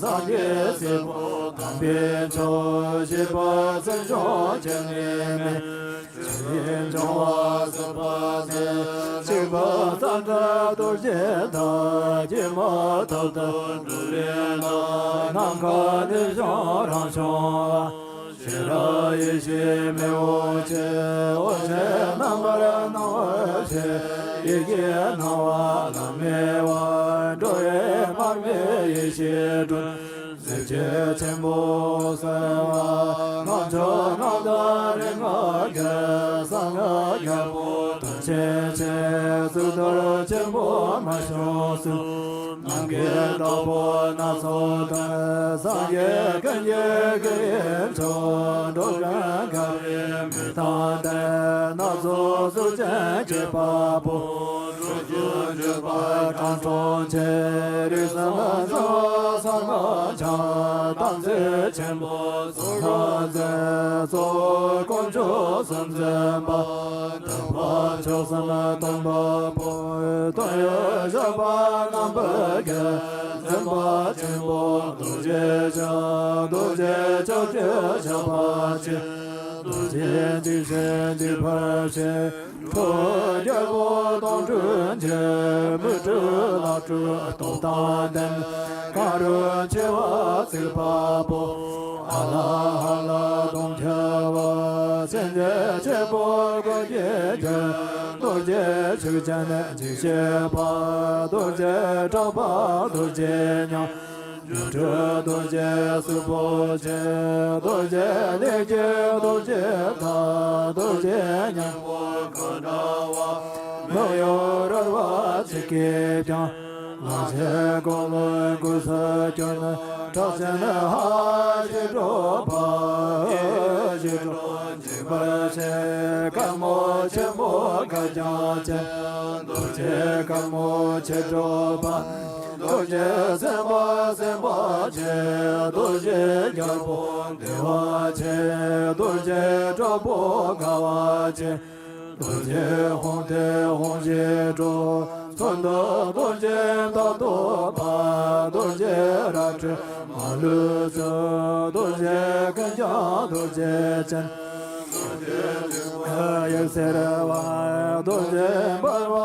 སངས་རྒྱས་སྲས་པོ་དམ་པའི་མཆོག། གཤེགས་པ་སེམས་བྱུང་སྤྱན་ནི་མེད། ཆོས་དབྱིངས་སྐྱོང་བ་སྲིད་པ་ཟད། གཤེགས་པ་ཙནྡྲ་རྡོ་རྗེ་དང་། སྐྱེས་མ་ཐག་ཏུ་འགྲོ་བའི་ནང་། ནམ་མཁའ་ནས་བྱུང་རང་བྱུང་བ། ཤེས་རབ་ཡེ་ཤེས་མེ་དབང་ཆེ། དབང་ཆེན་རྣམ་པར་སྣང་བར་བྱེད། ཡི་གེ་སྣང་བ་ལམ་མེ་དབང་། འགྲོ་བའི་མར་མེ་ཡེ་ཤེས་སྒྲོན། གཟི་བརྗིད་ཆེན་པོ་གསལ་བ། རྣམ་མཆོག་རྣམ་དག་རིག་སྔགས་རྒྱལ། གསང་སྔགས་རྒྱལ་པོ་དོན་ཆེན་ཆེ། གཙུག་ཏོར་ཆེན་པོ་མ་བྱུང་གསུང་། ནམ་མཁའི་བདག་པོ་སྣ་ཚོགས་ལྡན། སངས་རྒྱས་ཀུན་གྱི་སྐུ་ཡི་མཆོག། འགྲོ་ཀུན་དགའ་བའི་མིག་དང་ལྡན། སྣ་ཚོགས་གཟུགས་ཅན་ཁྱད་པར་པོ། འགྲོ་ཀུན་སྤྱོད་པ་དྲང་སྲོང་ཆེ། རིགས་གསུམ་འཛིན་པ་ཟབ་མོ་འཆང་། དམ་ཚིག་ཆེན་པོ་ཚོགས་རབ་མཛད། གཙོ་བོ་དཀོན་མཆོག་གསུམ་འཛིན་པ། ཐེག་པ་མཆོག་གསུམ་སྟོན་པ་པོ། དོན་ཡོད་གཞག་པ་རྣམ་པར་རྒྱལ། འཛིན་པ་ཆེན་པོ་རྡོ་རྗེ་འཆང་། རྡོ་རྗེ་ཕྱོགས་བཅུར་ཁྱབ་པ་ཆེ། རྡོ་རྗེ་འཇིགས་བྱེད་འཇིགས་པར་བྱེད། ཁྲོ་བོ་རྒྱལ་པོ་དོང་སྤྲུགས་འགྱེད། མི་འཁྲུགས་ལག་འཁྲུགས་སྟོབས་དང་ལྡན། གང་རུང་ཆེ་བ་བརྩིགས་པ་པོ། ཨ་ལ་ཧ་ལ་གདོང་ཁྱབ་པ། སེམས་ཅན་ཆེན་པོ་ཀུན་གྱི་རྒྱལ། རྡོ་རྗེ་ཆོས་ཅན་འཇིགས་བྱེད་པ། རྡོ་རྗེ་གྲགས་པ་རྡོ་རྗེ་ཉང་། སྒྱུ་འཕྲུལ་རྡོ་རྗེ་གཟུགས་པོ་ཆེ། རྡོ་རྗེ་ལས་ཀྱི་རྡོ་རྗེ་དང་། རྡོ་རྗེ་སྙིང་པོ་གང་འདྲ་བ། མི་གཡོ་རོལ་པ་ཚིག་གིས་ཀྱང་། ལང་ཚོའི་འཁོར་ལོ་ཀུན་སུ་གྱུར། གྲགས་ཆེན་ཧ་ཅི་སྒྲོགས་པ། ཧ་ཅི་སྒྲོགས་འཇིགས་པར་བྱེད། དཀར་མོ་ཆེན་པོ་དཀར་རྒྱན་ཅན། རྡོ་རྗེ་དཀར་མོ་ཆེ་སྒྲོགས་པ། རྡོ་རྗེ་སེམས་དཔའ་སེམས་དཔའ་ཆེ། རྡོ་རྗེ་རྒྱལ་པོ་བདེ་བ་ཆེ། རྡོ་རྗེ་དྲག་པོ་དགའ་བ་ཆེ། རྡོ་རྗེ་ཧཱུྃ་ཏེ་ཧཱུྃ་ཞེས་སྒྲོགས། མཚོན་དུ་རྡོ་རྗེ་མདའ་གཏོད་པ། རྡོ་རྗེ་རལ་གྲི་མ་ལུས་གཙོ། རྡོ་རྗེ་ཀུན་ཀྱང་རྡོ་རྗེ་ཅན། རྡོ་རྗེ་འཇིགས་པ་དབྱུག་སེར་བ། རྡོ་རྗེ་འབར་བ་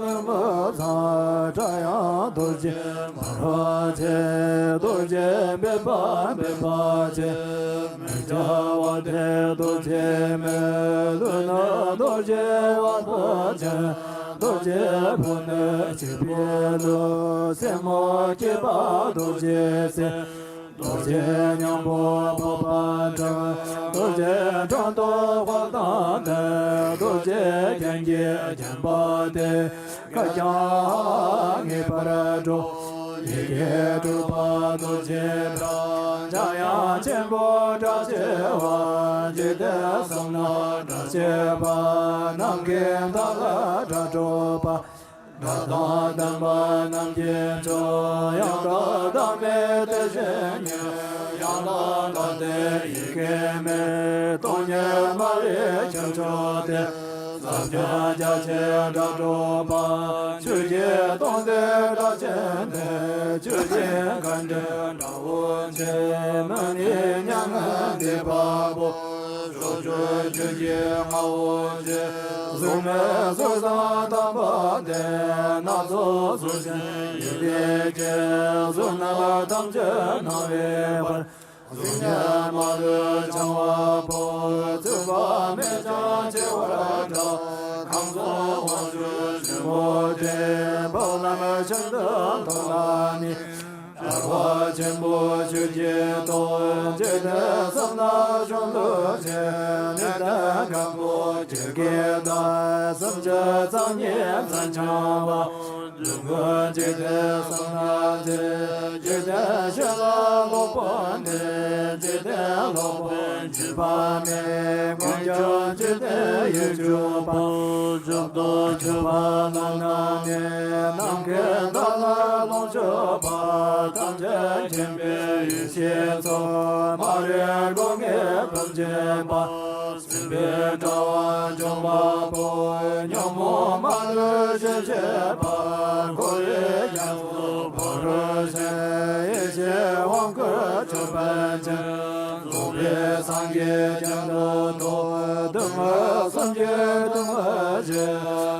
མིག་མི་ཚང་། སྒྲ་དབྱངས་རྡོ་རྗེ་འབར་བ་ཆེ། རྡོ་རྗེ་འབེབས་པ་འབེབས་པ་ཆེ། མི་བྱ་བ་དེ་རྡོ་རྗེ་མེ། ལུས་ནི་རྡོ་རྗེ་དབང་པོ་ཆེ། རྡོ་རྗེ་ཕུ་ནུ་འཇིགས་པའི་ལུས། སེན་མོ་སྐྱེས་པ་རྡོ་རྗེ་སེན། རྡོ་རྗེ་སྙིང་པོ་འཕགས་པ་འདྲ། རྡོ་རྗེ་འགྲོ་འདུལ་དཔལ་དང་ལྡན། རྡོ་རྗེ་རྒྱན་གྱིས་བརྒྱན་པ་སྟེ། གར་ཀྱང་ངེས་པར་སྒྲོགས། ཡི་གེ་དྲུག་པ་རྡོ་རྗེ་སྒྲ། འཇམ་དབྱངས་ཆེན་པོ་སྒྲ་ཆེ་བ། འཇིག་རྟེན་གསུམ་ན་སྒྲ་ཆེ་བ། ནམ་མཁའི་མཐའ་ལ་སྒྲ་སྒྲོགས་པ། སྒྲ་དང་ལྡན་པ་རྣམས་ཀྱི་མཆོག། ཡང་དག་བདག་མེད་དེ་བཞིན་ཉིད། ཡང་དག་བདག་ལྟའི་ཡི་གེ་མེད། སྟོང་ཉིད་སྨྲ་བའི་ཁྱབ་མཆོག་སྟེ། ཟབ་ཅིང་རྒྱ་ཆེ་སྒྲ་སྒྲོགས་པ། ཆོས་ཀྱི་སྟོང་ཐུན་སྒྲ་ཆེན་ཏེ། ཆོས་ཀྱི་མཁའ་འགྲོའི་སྒྲ་བོ་ཆེ། མི་གནས་མྱ་ངན་འདས་པ་པོ། ཕྱོགས་བཅུར་ཆོས་ཀྱི་རྔ་བོ་ཆེ། གཟུགས་མེད་གཟུགས་བཟང་དམ་པ་སྟེ། སྣ་ཚོགས་གཟུགས་ཅན་ཡིད་ལས་སྐྱེས། གཟུགས་རྣམས་ཐམས་ཅད་སྣང་བའི་དཔལ། གཟུགས་བརྙན་མ་ལུས་འཆང་བ་པོ། རྩོད་པ་མེད་ཅིང་ཆེ་བར་གྲགས། ཁམས་གསུམ་དབང་ཕྱུག་ཆེན་པོ་སྟེ། འཕགས་ལམ་ཤིན་ཏུ་མཐོ་ལ་གནས། རྒྱལ་བ་ཆེན་པོ་ཆོས་ཀྱི་ཏོག། འཇིག་རྟེན་གསུམ་ན་གཞོན་ནུ་ཆེ། ལེགས་ལྡན་མགོན་པོ་ཁྱེད་ཀྱི་བདག། སུམ་ཅུ་རྩ་གཉིས་མཚན་འཆང་བ། འབྱུང་ འཇིག་རྟེན་གསུམ་ན་མཆི། འཇིག་རྟེན་ཞི་ལ་ལོག་པ་འདས། འཇིག་རྟེན་ལོག་པར་འཇིགས་པ་མེད། ཀུན་ཀྱང་འཇིག་རྟེན་ཡིད་གཅུགས་པ། སྐྱབས་སུ་མཆི་བ་བླ་ན་མེད། ནམ་མཁའི་མཐའ་ལ་ལོངས་སྤྱོད་པ། ཐམས་ཅད་མཁྱེན་པའི་ཡེ་ཤེས་མཚོ། མ་རིག་སྒོ་ངའི་བུམ་འབྱེད་པ། སྲིད་པའི་དྲ་བ་འཇོམས་པ་པོ། ཉོན་མོངས་མ་ལུས་ཞི་བྱེད་པ། འཁོར་བའི་རྒྱ་མཚོ་བོར་བར་བྱེད། ཡེ་ཤེས་དབང་བསྐུར་ཅོད་པན་ཅན། རྫོགས་པའི་སངས་རྒྱས་སྤྱན་སྟོབས་མཐོ། སྡུག་བསྔལ་གསུམ་གྱི་སྡུག་བསྔལ་ཞི།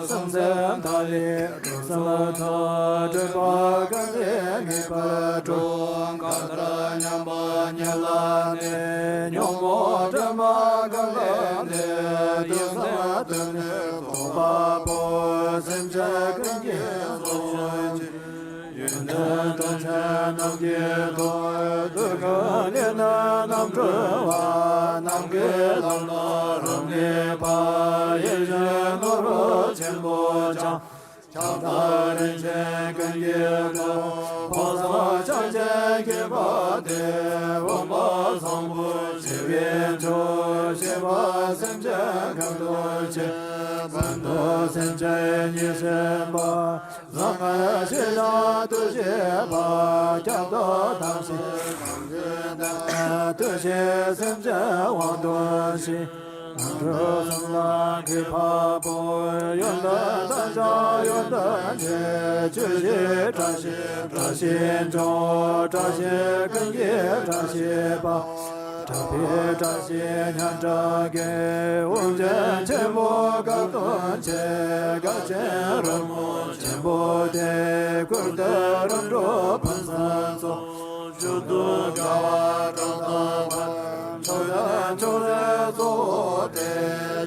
སེམས་ཅན་མཐའ་ཡས་འགྲོ་གསུམ་ཐར། སྒྲིབ་པ་གང་དེ་ངེས་པར་སྒྲོལ། གང་ལྟར་མཉམ་པར་མཉེས་པར་གནས། ཉོན་མོངས་དྲི་མ་གང་གང་འདས། དུག་གསུམ་གདོན་ནི་བཟློག་པ་པོ། སེམས་ཅན་ཀུན་གྱི་གཙོ་བོ་ཆེ། ཡོན་ཏན་དོན་ཆེན་རྣམས་ཀྱི་ཐུ། སྡུག་བསྔལ་ལས་ནི་རྣམ་གྲོལ་བ། ནམ་མཁའི་ལམ་ལ་རབ་གནས་པ། ཡེ་ཤེས་ནོར་བུ་ཆེན་པོ་འཆང་། ཁྱབ་བདག་རིན་ཆེན་ཀུན་གྱི་གཙོ། ཕོ་གསུམ་ཕྱག་རྒྱའི་ཁྱད་པར་ལྡན། འོད་དཔག་བསམ་པ་བྱེ་བའི་མཆོག། གཤེགས་པ་སེམས་ཅན་ཁམས་དུ་སྐྱེ། བར་དོ་སེམས་ཅན་ཉེར་བཞེངས་པ། བཟང་ངན་ཤེས་བྱ་འདུ་བྱེད་པ། སྐྱབས་འགྲོ་ཐམས་ཅད་དགྲ་བཅོམ་པ། བདུད་བཞིའི་སེམས་ཅན་དབང་དུ་བྱེད། ནམ་གྲུ་གསུམ་ལ་མཁས་པ་པོ། ཡོན་ཏན་ཐམས་ཅད་ཡོན་ཏན་ཆེ། ཆོས་ཀྱི་བཀྲ་ཤིས་བཀྲ་ཤིས་མཆོག། བཀྲ་ཤིས་ཀུན་གྱི་བཀྲ་ཤིས་པ། གྲགས་པའི་བཀྲ་ཤིས་སྙན་གྲགས་ཀྱི། དབུ་རྒྱན་ཆེན་པོ་སྐུ་མདོག་ཅན། སྐར་ཆེན་རོལ་མོ་ཆེན་པོ་སྟེ། ཀུན་ཏུ་རིམ་གྲོ་ཕུན་སུམ་ཚོགས། མཆོག་ཏུ་དགའ་བ་བཀྲག་མདངས་འཕགས། མཆོག་ཡང་མཆོག་རྫས་གཙོ་བོ་སྟེ།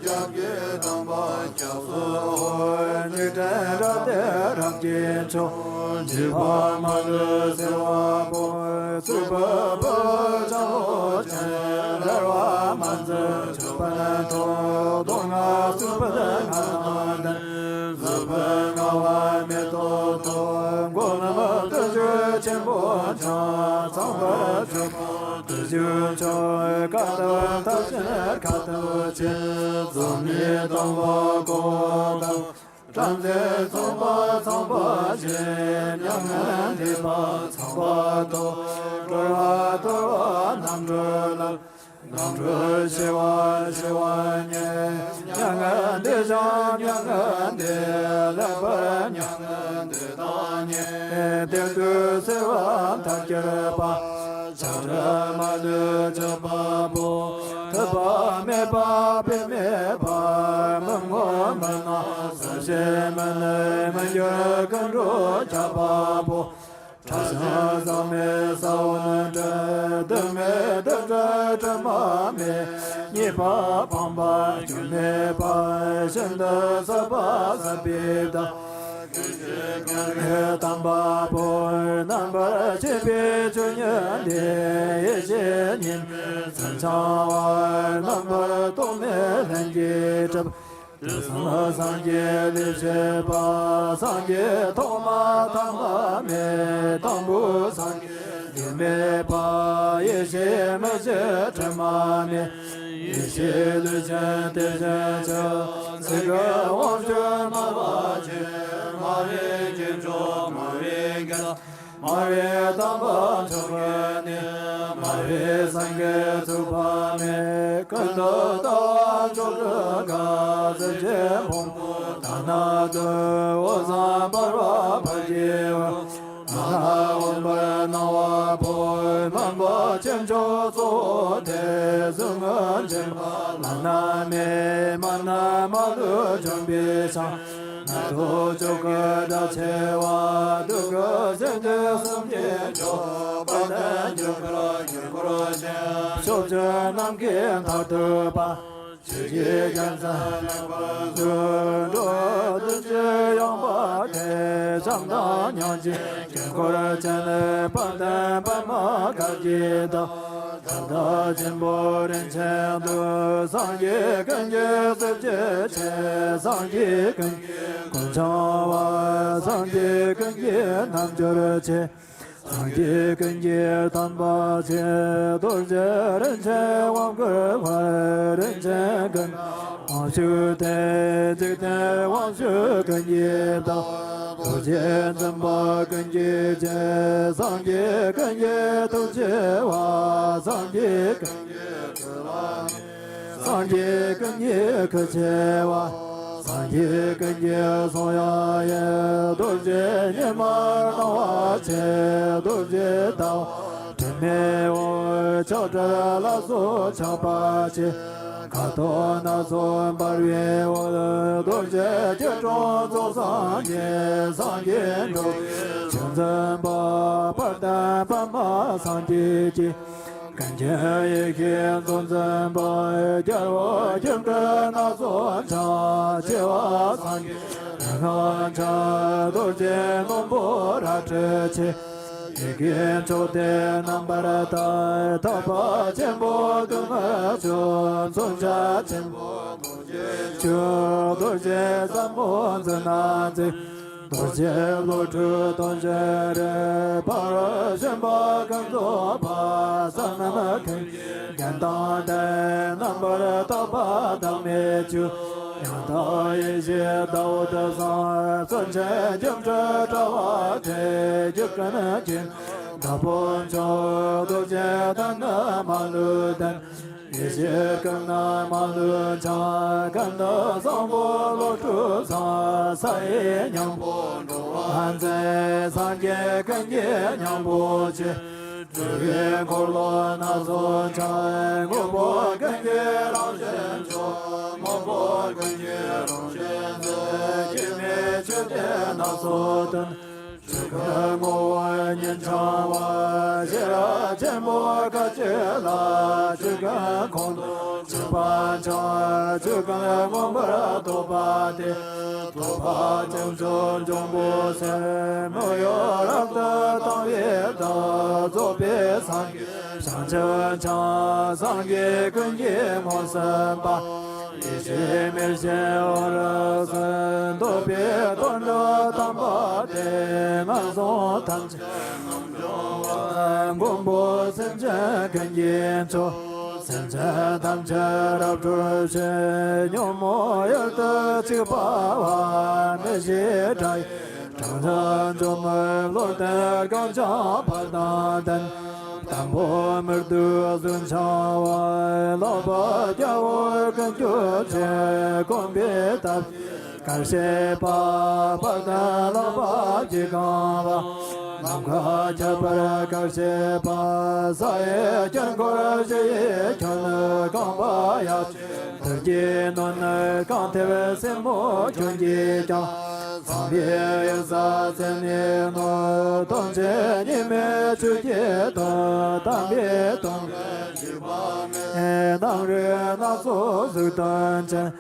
སྐྱབས་ཀྱི་དམ་པ་སྐྱབས་སུ་འོང་། འཇིག་རྟེན་རབ་སྟེང་རབ་ཀྱི་མཆོག། འཇིགས་པ་མ་ལུས་སེལ་བ་པོ། གཙུག་ཕུད་ཕུར་བུ་ལྗང་གུ་ཅན། རལ་པ་མ་འཛོལ་ཅོད་པན་ཐོགས། གདོང་ལྔ་གཙུག་ཕུད་ལྔ་དང་ལྡན། གཟུགས་ཕུད་ལྔ་པ་མེ་ཏོག་ཐོགས། མགོ་རྣམས་བདུད་ཀྱི་ཆེན་པོ་འཆང་། རྩང་པར་སྤྱོད་པ་བདུད་ཀྱི་མཆོག། ཁ་འདབ་མཐའ་ཅན་ཁ་འདབ་ཆེ། འཛམ་གླིང་སྟོང་པ་གོ་འཕང་དང་། བྲམ་ཟེ་ཚངས་པ་ཚངས་པ་ཆེ། མྱ་ངན་འདས་པ་ཚངས་པ་མཐོ། གྲོལ་བ་གྲོལ་བ་རྣམ་གྲོལ་རྣམ་གྲོལ་ཞི་བ་ཞི་བ་ཉིད། མྱ་ངན་འདས་ཀྱང་མྱ་ངན་འདས། ལེགས་པར་མྱ་ངན་འདས་དང་ཉེ། བདེ་སྡུག་སེལ་བ་མཐར་གྱུར་པ། ཆགས་བྲལ་མ་ལུས་སྤྱོད་པ་པོ། ཐུབ་པ་མེད་པ་དཔེ་མེད་པ། མི་ངོམས་མི་སྣང་ཟབ་ཞི་མི་ནུབ། མི་འགྱུར་ཀུན་འགྲོ་ཁྱབ་པ་པོ། ཕྲ་ཞིང་ཟག་མེད་ས་བོན་སྤྲུལ། དུག་མེད་དུག་བྲལ་དྲི་མ་མེད། རྙེད་པ་སྤངས་པ་སྐྱོན་མེད་པ། ཤིན་ཏུ་ཟབ་པ་ཟབ་པའི་བདག། དམ་པ་པོ། རྣམ་པར་ཤེས་པའི་ཆོས་ཉིད་དེ། ཡེ་ཤེས་གཉིས་མེད་མཚོན་འཆང་བ། རྣམ་པར་རྟོག་མེད་ལྷན་སྐྱེས་གྲུབ། དུས་གསུམ་སངས་རྒྱས་ལུས་བྱེད་པ། སངས་རྒྱས་ཐོག་མ་ཐ་མ་མེད། དང་པོ་སངས་རྒྱས་འགྱུར་མེད་པ། ཡེ་ཤེས་མི་ཕྱེད་དྲི་མ་མེད། ཡེ་ཤེས་ལུས་ཅན་དེ་བཞིན་གཤེགས། ཚིག་གི་དབང་ཕྱུག་སྨྲ་བ་ཆེ། སྨྲ་བའི་སྐྱེས་མཆོག་སྨྲ་བའི་རྒྱལ། སྨྲ་བའི་དམ་པ་མཆོག་གི་གནས། སྨྲ་བའི་སངས་རྒྱས་ཚུགས་པ་མེད། ཀུན་ཏུ་ལྟ་བ་མཆོག་ཏུ་དགའ། གཟི་བརྗིད་ཕུང་པོ་དག་ན་འདུ། འོད་བཟང་འབར་བ་འཕགས་ཀྱི་འོད། མ་ན་འོད་འབར་སྣང་བ་ཕོག། སྨན་པ་ཆེ་མཆོག་གཙོ་བོ་སྟེ། གཟུགས་བརྙན་འཕྲིན་པ་བླ་ན་མེད། མ་ན་མ་ལུས་འཇོམས་པའི་ཞིང་། ནད་གདོན་བཅོས་དགུའི་དགྲ་ཆེ་བ། གདུག་དཀར་སེང་ལྡེང་གསུམ་གྱི་མཆོག། དཔལ་ལྡན་རྒྱུ་སྐར་འགྱུར་འཁོར་ཅན། ཕྱོགས་བཅུ་ནམ་མཁའི་མཐར་ཐུག་པ། ཆོས་ཀྱི་རྒྱལ་མཚན་ལེགས་པར་བཞུགས། འགྲོ་བ་བདུད་ཀྱི་ཡང་འབའ་སྟེ། བྱམས་དང་སྙིང་རྗེའི་དཀྱིལ་འཁོར་ཅན། དཔལ་ལྡན་པདྨ་དཀར་གྱི་མདོག། ཐབས་མཁས་ཆེན་པོ་རིན་ཆེན་གདུགས། སངས་རྒྱས་ཀུན་གྱི་གཟི་བརྗིད་ཆེ། སངས་རྒྱས་ཀུན་གྱི་མགོན་འཆང་བ། སངས་རྒྱས་ཀུན་གྱི་རྣལ་འབྱོར་ཆེ། སངས་རྒྱས་ཀུན་གྱི་དམ་པ་ཆེ། རྡོ་རྗེ་རིན་ཆེན་དབང་བསྐུར་བ། རིན་ཆེན་ཀུན་དབང་ཕྱུག་སྟེ། འཇིག་རྟེན་དབང་ཕྱུག་ཀུན་གྱི་བདག། རྡོ་རྗེ་འཛིན་པ་ཀུན་གྱི་རྗེ། སངས་རྒྱས་ཀུན་གྱི་ཐུགས་རྗེ་བ། སངས་རྒྱས་ཀུན་གྱི་སངས་རྒྱས་ཀུན་གྱི་སྐུ་ཆེ་བ། སངས་རྒྱས་ཀུན་གྱི་གསུང་དབྱངས་ཡལ། རྡོ་རྗེ་ཉི་མ་སྣང་བ་ཆེ། རྡོ་རྗེ་ཟླ་བ་དྲི་མེད་འོད། ཆགས་བྲལ་ལ་སོགས་ཆགས་པ་ཆེ། ཁ་དོག་སྣ་ཚོགས་འབར་བའི་འོད། རྡོ་རྗེ་སྐྱིལ་ཀྲུང་རྫོགས་སངས་རྒྱས། སངས་རྒྱས་འགྲོ་བའི་ཆོས་འཛིན་པ། དཔལ་ལྡན་པདྨ་སངས་རྒྱས་ཀྱི། ཀུན་མཁྱེན་ཡེ་ཤེས་མཚོ་འཛིན་པ། རྒྱལ་བ་སྐྱེ་འགྲོ་སྣ་ཚོགས་འཆང་། ཆེ་བ་སངས་རྒྱས་རིག་སྔགས་འཆང་། རྡོ་རྗེ་སྣུམ་པོ་རལ་གྲི་ཆེ། ཡི་གེ་མཆོག་སྟེ་རྣམ་པར་དག། ཐེག་པ་ཆེན་པོ་སྡུག་བསྔལ་ཆོས། མཚོན་ཆ་ཆེན་པོ་རྡོ་རྗེ་ཆོས། རྡོ་རྗེ་ཟབ་མོ་མཛོད་ན་མཛེས། རྡོ་རྗེ་བློ་གྲོས་དོན་བྱེད་རིགས། ཕ་རོལ་ཕྱིན་པ་ཀུན་རྫོགས་པ། བསོད་ནམས་ཀུན་གྱི་རྒྱན་དང་ལྡན། རྣམ་པར་དག་པ་བདག་མེད་ཆོས། ཡང་དག་ཡེ་ཤེས་ཟླ་འོད་བཟང་། མཚོན་ཆའི་སྒྱུ་འཕྲུལ་དྲ་བ་སྟེ། རྒྱུད་ཀུན་གྱི་བདག་པོ་མཆོག། རྡོ་རྗེ་གདན་ནི་མ་ལུས་ལྡན། ཡེ་ཤེས་སྐུ་ནི་མ་ལུས་འཆང་། ཀུན་ཏུ་བཟང་པོ་བློ་གྲོས་ཚང་། ས་ཡི་སྙིང་པོ་འགྲོ་བ་མཛད། སངས་རྒྱས་ཀུན་གྱི་སྙིང་པོ་ཆེ། སྤྲུལ་པའི་འཁོར་ལོ་སྣ་ཚོགས་འཆང་། དངོས་པོ་ཀུན་གྱི་རང་བཞིན་མཆོག། དངོས་པོ་ཀུན་གྱི་རང་བཞིན་མཛོད། སྐྱེ་མེད་ཆོས་སྡེ་སྣ་ཚོགས་སྟོན། ཆོས་སྐུ་ངོ་བོ་ཉིད་འཆང་བ། ཤེས་རབ་ཆེན་པོ་སྐད་ཅིག་ལ། ཆོས་ཀུན་ཁོང་དུ་ཆུད་པ་འཆང་། ཆོས་ཀུན་མངོན་པར་རྟོགས་པ་སྟེ། རྟོགས་པ་ཅན་མཆོག་འབྱུང་པོའི་སྲས། མི་གཡོ་རབ་ཏུ་དང་བའི་བདག། རྫོགས་པའི་སངས་རྒྱས་བྱང་ཆུབ་འཆང་། སངས་རྒྱས་ཀུན་གྱི་ངོ་སྲུང་པ། ཡེ་ཤེས་མེར་བཞིན་འོད་རབ་གསལ། རྟོགས་པའི་དོན་གྲུབ་དམ་པ་སྟེ། ངན་སོང་ཐམས་ཅད་རྣམ་སྦྱོང་བ། མགོན་པོ་སེམས་ཅན་ཀུན་གྱི་མཆོག། སེམས་ཅན་ཐམས་ཅད་རབ་སྒྲོལ་ཕྱིར། ཉོན་མོངས་ཡུལ་དུ་གཅིག་པ་བ། མི་ཤེས་དགྲ་ཡི་དྲང་སྲོང་འཇོམས། བློ་ལྡན་གང་ཞིག་ཕ་དང་ལྡན། དང་པོ་མི་སྡུག་གཟུགས་འཆང་བ། ལྷག་པར་རྒྱལ་བ་ཀུན་གྱུར་ཆེ། དགོངས་པའི་ཐབས་གར་བྱེད་པ། དཔལ་ལྡན་ལྷག་པ་འཇིགས་དང་བ། ནམ་མཁའ་ཁྱབ་པར་གར་བྱེད་པ། ས་ཡི་དཀྱིལ་འཁོར་བཞི་ཡི་ཁྱོན། རྐང་པ་ཡ་གཅིག་རྡུལ་གྱིས་གནོན། རྐང་མཐེབ་སེན་མོ་ཁྱོན་གྱིས་ཀྱང་། ཚངས་པའི་ཡུལ་ས་རྩེ་ནས་གནོན། དོན་ཆེན་གཉིས་མེད་ཆོས་ཀྱི་དོན། དམ་པའི་དོན་ལས་འཇིགས་པ་མེད། རྣམ་རིག་སྣ་ཚོགས་གཟུགས་དོན་ཅན།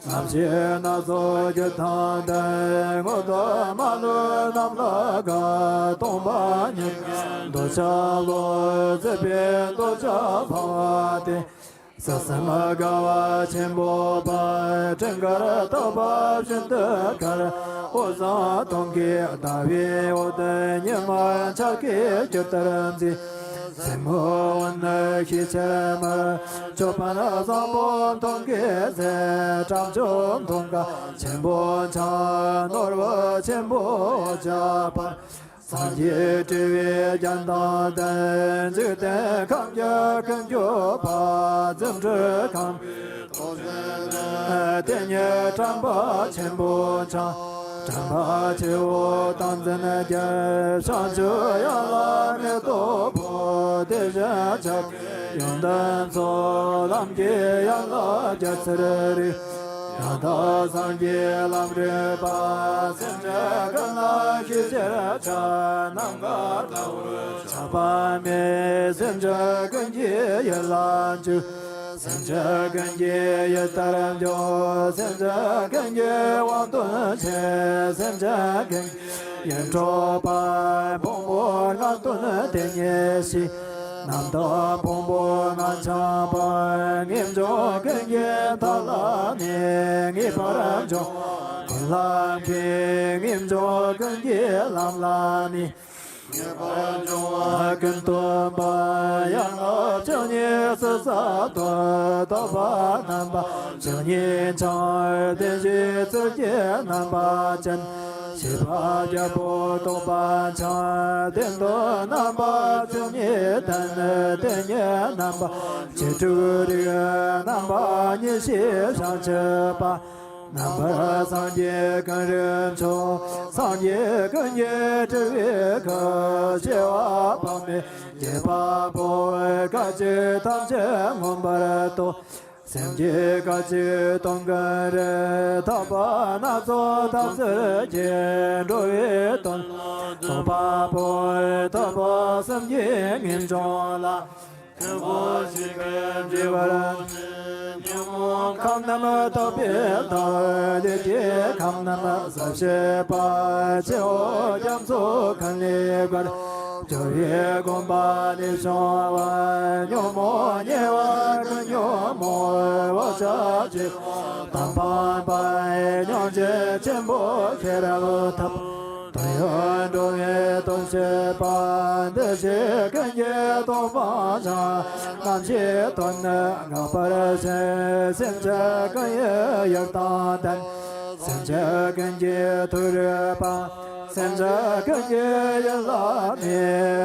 རྣམ་ཤེས་སྣ་ཚོགས་རྒྱུད་དང་ལྡན། དངོས་དང་མ་ལུས་རྣམས་ལ་དགའ། སྟོང་པ་ཉིད་ཀྱི་འདོད་ཆགས་ལོག། སྲིད་པའི་འདོད་ཆགས་སྤང་བ་སྟེ། ས་གསུམ་དགའ་བ་ཆེན་པོ་པ། སྤྲིན་དཀར་རྟག་པ་བཞིན་དུ་དཀར། འོད་བཟང་སྟོང་གི་ཟླ་བའི་འོད། ཉི་མ་འཆར་ཀའི་རྒྱུ་ལྟར་མཛེས། སེན་མོའི་འོད་ནི་ཤས་ཆེར་དམར། ཅོད་པན་བཟང་པོ་མཐོང་གི་ཟེར། ཁྲབ་ཅོག་མཐོང་དགའ་ཆེན་པོ་འཆང་། ནོར་བུ་ཆེན་པོ་འོད་ཆགས་འབར། སངས་རྒྱས་སྤྲུལ་པའི་རྒྱན་དང་ལྡན། འཇིག་རྟེན་ཁམས་བརྒྱ་ཀུན་གྱུར་པ། རྫུ་འཕྲུལ་ཁང་པའི་ཏོག་ཅན་ལྡན། དེ་ཉིད་བཀྲམ་པ་ཆེན་པོ་འཆང་། བཀྲམ་པ་ཆེ་བོ་སྟངས་འཛིན་རྒྱལ། བྱང་ཆུབ་ཡན་ལག་མེ་ཏོག་ཕོག། དེ་བཞིན་ཕྱག་གཡོན་དུ་མཚོན། ལམ་གྱི་ཡན་ལག་བརྒྱ་རྩར་རིག། ཡང་དག་སངས་རྒྱས་ལམ་རིམ་པ། སེམས་ཅན་ཀུན་ལ་ཤས་ཆེར་ཕྱག། ནམ་མཁའ་ལྟ་བུར་ཆགས་པ་མེད། སེམས་ཅན་ཀུན་གྱི་ཡིད་ལ་འཇུག། སེམས་ཅན་ཀུན་གྱི་ཡིད་ལྟར་འགྱུར། སེམས་ཅན་ཀུན་གྱི་དབང་དོན་ཆེ། སེམས་ཅན་ཀུན་གྱི་ཡིད་འཕྲོག་པ། ཕུང་པོ་ལྔ་དོན་དེ་ཉིད་ཤེས། རྣམ་དག་ཕུང་པོ་རྣམས་འཆིང་བ། ངེས་འབྱུང་ཀུན་གྱི་མཐའ་ལ་ནི། ངེས་པར་འབྱུང་བ་ཀུན་ལ་མཁས། ངེས་འབྱུང་ཀུན་གྱི་ལམ་ལ་ནི། ངེས་པར་འབྱུང་བ་ཀུན་སྟོན་པ། ཡན་ལག་བཅུ་གཉིས་སུ་གསལ་དུ། རྟོག་པ་རྣམ་པ་བཅུ་གཉིས་འཆང་། བདེན་བཞིའི་ཚུལ་གྱིས་རྣམ་པ་ཅན། བཞི་པ་རྒྱལ་པོ་རྟོགས་པ་འཆང་། བདེན་སྟོང་རྣམ་པ་བཅུ་གཉིས་ལྡན། བདེན་གཉིས་རྣམ་པ་བཅུ་དྲུག་རིག། རྣམ་པ་གཉིས་བཞི་བྱང་ཆུབ་པ། རྣམ་པར་སངས་རྒྱས་ཀུན་རིག་མཆོག། སངས་རྒྱས་ཀུན་གྱི་སྤྲུལ་པའི་སྐུ། སྐྱེ་བ་དཔག་མེད་རྒྱས་པ་པོ། སྐད་ཅིག་ཐམས་ཅད་མངོན་པར་རྟོགས། སེམས་ཀྱི་སྐད་ཅིག་སྟོང་ཀུན་རིག། ཐོབ་པ་སྣ་ཚོགས་ཐབས་ཟད་ཀྱིས། འགྲོ་བའི་དོན་རྫོགས་པ་པོ། ཐོབ་པ་སེམས་ཀྱི་ངེས་འབྱུང་ལ། མཁས་པ་ཞིག་གིས་བསྒྲིབས་པར་བྱེད། ཉོན་མོངས་ཁམས་རྣམས་དག་པའི་མཐར། ལས་ཀྱི་ཁམས་རྣམས་ཟད་བྱེད་པ། སྤྱི་བོ་རྒྱ་མཚོ་ཀུན་ལས་བརྒལ། སྦྱོར་བའི་སྒོམ་པ་ལས་བྱུང་བ། ཉོན་མོངས་ཉེ་བར་ཀུན་ཉོན་མོངས། བག་ཆགས་བཅས་དང་ཕམ་པ། སྙིང་རྗེ་ཆེན་པོ་ཤེས་རབ་ཐབས། དོན་ཡོད་འགྲོ་བའི་དོན་བྱེད་པ། འདུ་ཤེས་ཀུན་གྱི་སྟོང་པ་འཆང་། རྣམ་ཤེས་དོན་ནི་འགག་པར་བྱེད། སེམས་ཅན་ཀུན་ཡིད་ཡུལ་དང་ལྡན། སེམས་ཅན་ཀུན་གྱི་མཐོ་རིས་པ། སེམས་ཅན་ཀུན་གྱི་ཡིད་ལ་མི་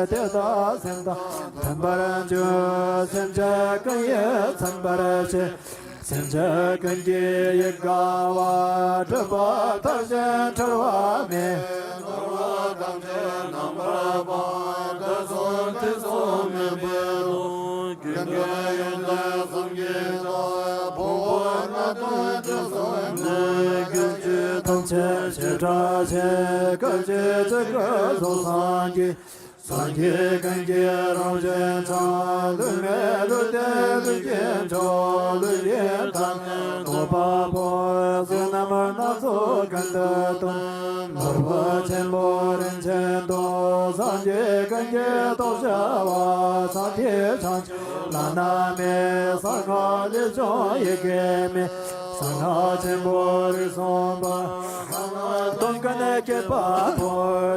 དེ་དག་སེམས་དང་མཐུན་པར་འཇུག་སེམས་ཅན་ཀུན་ཡིད་ཚིམ་པར་བྱེད། སེམས་ཅན་ཀུན་གྱི་ཡིད་དགའ་བ། སྒྲིབ་པ་མཐར་ཕྱིན་འཁྲུལ་བ་མེད། ནོར་བུ་ཐམས་ཅད་རྣམ་པར་སྤངས། དུག་གསུམ་ཐེ་ཚོམ་མེད་པའི་ཀུན་གྱི་ཡོན་ཏན་གསུམ་གྱི་མཆོག་ཕུང་པོ་ལྔ་སྟོང་ཁྲི་གསུམ་ནི། སྐད་ཅིག་ཐམས་ཅད་བྱེ་བྲག་ཕྱེད། སྐད་ཅིག་གཅིག་གིས་གཟུགས་སངས་རྒྱས། སངས་རྒྱས་ཀུན་གྱི་རང་བཞིན་འཆང་། ལུས་མེད་ལུས་ཏེ་ལུས་ཀྱི་མཆོག་ལུས་ཀྱི་མཐའ་ནི་རྟོགས་པ་པོ། གཟུགས་རྣམས་སྣ་ཚོགས་ཀུན་ཏུ་སྟོན། ནོར་བུ་ཆེན་པོ་རིན་ཆེན་ཏོག་སངས་རྒྱས་ཀུན་གྱི་ཐོབ་བྱ་བ། སངས་རྒྱས་བྱང་ཆུབ་བླ་ན་མེད། གསང་སྔགས་ལས་བྱུང་ཡི་གེ་མེད། གསང་སྔགས་ཆེན་པོ་རིགས་གསུམ་པ། གསང་སྔགས་སྟོང་ཀུན་བསྐྱེད་པ་པོ།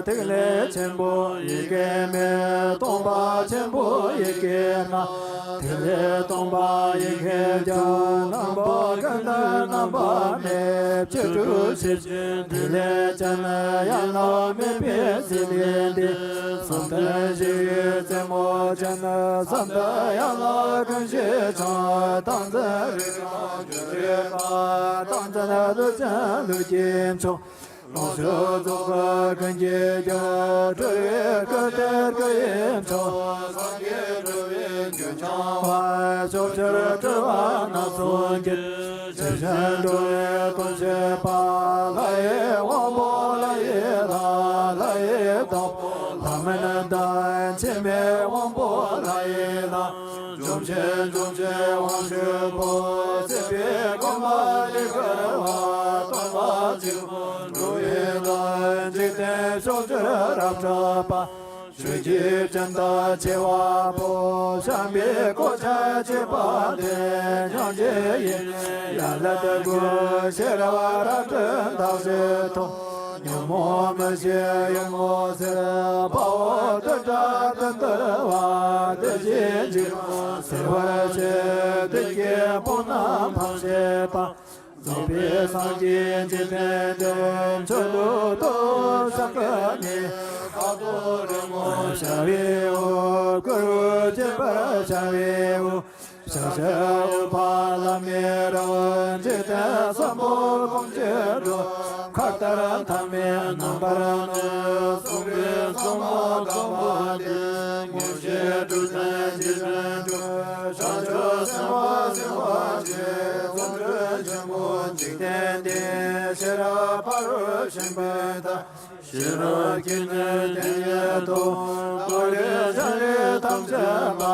ཐིག་ལེ་ཆེན་པོ་ཡི་གེ་མེད། སྟོང་པ་ཆེན་པོ་ཡི་གེ་ལྔ། ཐིག་ལེ་སྟོང་པ་ཡི་གེ་བརྒྱ། རྣམ་པ་ཀུན་ཏུ་རྣམ་པ་མེད། བཅུ་དྲུག་ཕྱེད་ཕྱེད་ཐིག་ལེ་ཅན། ཡན་ལག་མེད་པའི་ཟིལ་གནོན་ཏེ། བཟུམ་སྟོན་བཞི་ཡི་རྩེ་མོ་ཅན། བཟུམ་སྟོན་ཡན་ལག་ཀུན་གཞི་འཆང་། ཏིང་འཛིན་རིགས་དྲུག་རྒྱུ་རིག་པ། ཏིང་འཛིན་ཀླུ་ཅན་ཀླུ་གི་མཆོག་ལོངས་སྤྱོད་རྫོགས་པ་ཀུན་གྱི་རྒྱུ། སྤྲུལ་པའི་སྐུ་སྟེ་སྐུ་ཡི་མཆོག་སངས་རྒྱས་སྤྲུལ་པའི་རྒྱུ་འཆང་བ། ཕྱོགས་བཅུར་སྤྲུལ་པ་སྣ་ཚོགས་ཀྱི། ཇི་བཞིན་འགྲོ་བའི་དོན་བྱེད་པ། ལྷ་ཡི་དབང་པོ་ལྷ་ཡི་ལྷ། ལྷ་ཡི་བདག་པོ་ལྷ་མིན་འདས། འཆི་མེད་དབང་པོ་ལྷ་ཡི་ལྷ། འཇོམས་བྱེད་འཇོམས་བྱེད་དབང་ཕྱུག་པོ། སྲིད་པའི་གོམ་པ་ལས་སྒྲོལ་བ། སྟོང་པ་གཅིག་པུ་འགྲོ་བའི་བདག་འཇིག་རྟེན་ཕྱོགས་བཅུར་རབ་གྲགས་པ། ཆོས་ཀྱི་སྤྱན་དང་བྱེ་བ་པོ། བྱམས་པའི་གོ་ཆ་ཁྱད་པར་ལྡན། སྙིང་རྗེ་ཡི་ཡ་ལ་དགུ། ཤེས་རབ་རལ་གྲི་མདའ་གཞུ་ཐོགས། ཉོན་མོངས་མུ་བཞིའི་ཡུལ་ངོ་ཚ། དཔའ་བོ་བདུན་ཕྲག་བདུན་བརྡུང་བ། བདུད་བཞིའི་འཇིགས་པ་སེལ་བར་བྱེད། བདུད་ཀྱི་དཔུང་རྣམས་འཕང་བྱེད་པ། རྫོགས་པའི་སངས་རྒྱས་འཇིག་རྟེན་དྲུག་མཆོག་ཏུ་གཏུགས་ཕྱག་གི་གནས། ཁ་དོག་རི་མོར་ཤར་བའི་དབུ། བསྐུལ་བ་བགྱིད་པར་བྱ་བའི་དབུ། ཕྱག་བྱར་འོད་འབར་ལྷམ་མེ་རབ། འཇིག་རྟེན་གསུམ་པོ་ཀུན་གྱི་གྲོགས། མཁའ་ལྟར་མཐའ་མེད་རྣམ་པར་གནོན། གསུངས་པས་གསུངས་པ་གང་བ་དེ། མངོན་ཤེས་སྤྲོས་བྲལ་འཇིག་རྟེན་དྲུག་བྱང་ཆུབ་སེམས་དཔའ་སེམས་དཔའ་ཆེ། རྫོགས་བྱེད་ཆེན་པོ་འཇིག་རྟེན་འདས། ཤེས་རབ་ཕ་རོལ་ཕྱིན་པའི་མཐར། ཤེས་རབ་ཀྱི་གནས་དོན་ཡོད་དོ། རྟོགས་པའི་ཕྱག་རྒྱ་ཐམས་ཅད་པ།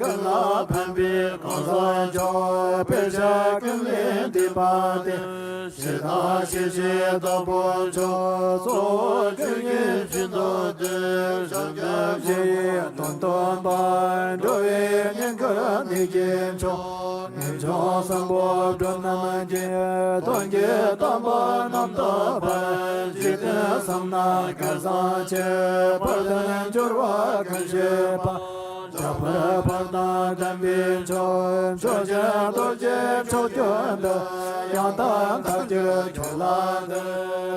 ཀུན་ལ་ཕན་ པའི་གང་ཟག་མཆོག་དཔེ་བྱད་ཀུན་ལས་འདས་པ་སྟེ། ཞེ་སྡང་ཞེ་བཅས་དག་པོ་མཆོག་གཙོ་བོ་ཆོས་ཉིད་བཞིན་དུ་སྟེ། བྱང་ཆུབ་ཞི་བའི་དོན་སྟོན་པ། འགྲོ་བའི་བསྙེན་བཀུར་ནུས་ཀྱི་མཆོག་ངེས་འབྱུང་གསུམ་པོ་འགྲོ་རྣམས་ཀྱི་དོན་གྱི་དམ་པ་རྣམ་དག་པ། འཇིག་རྟེན་གསུམ་ན་སྐལ་བཟང་ཆེ། བར་དོའི་འབྱོར་བ་ཀུན་བཞེས་པ། འཇམ་དཔལ་འཕགས་དང་ལྡན་པའི་མཆོག་ཆོས་ཀྱི་རྡོ་རྗེ་མཆོག་གྱུར་ཏེ། ཡང་དག་མཐའ་ཡས་ཁྱོད་ལ་འདུད།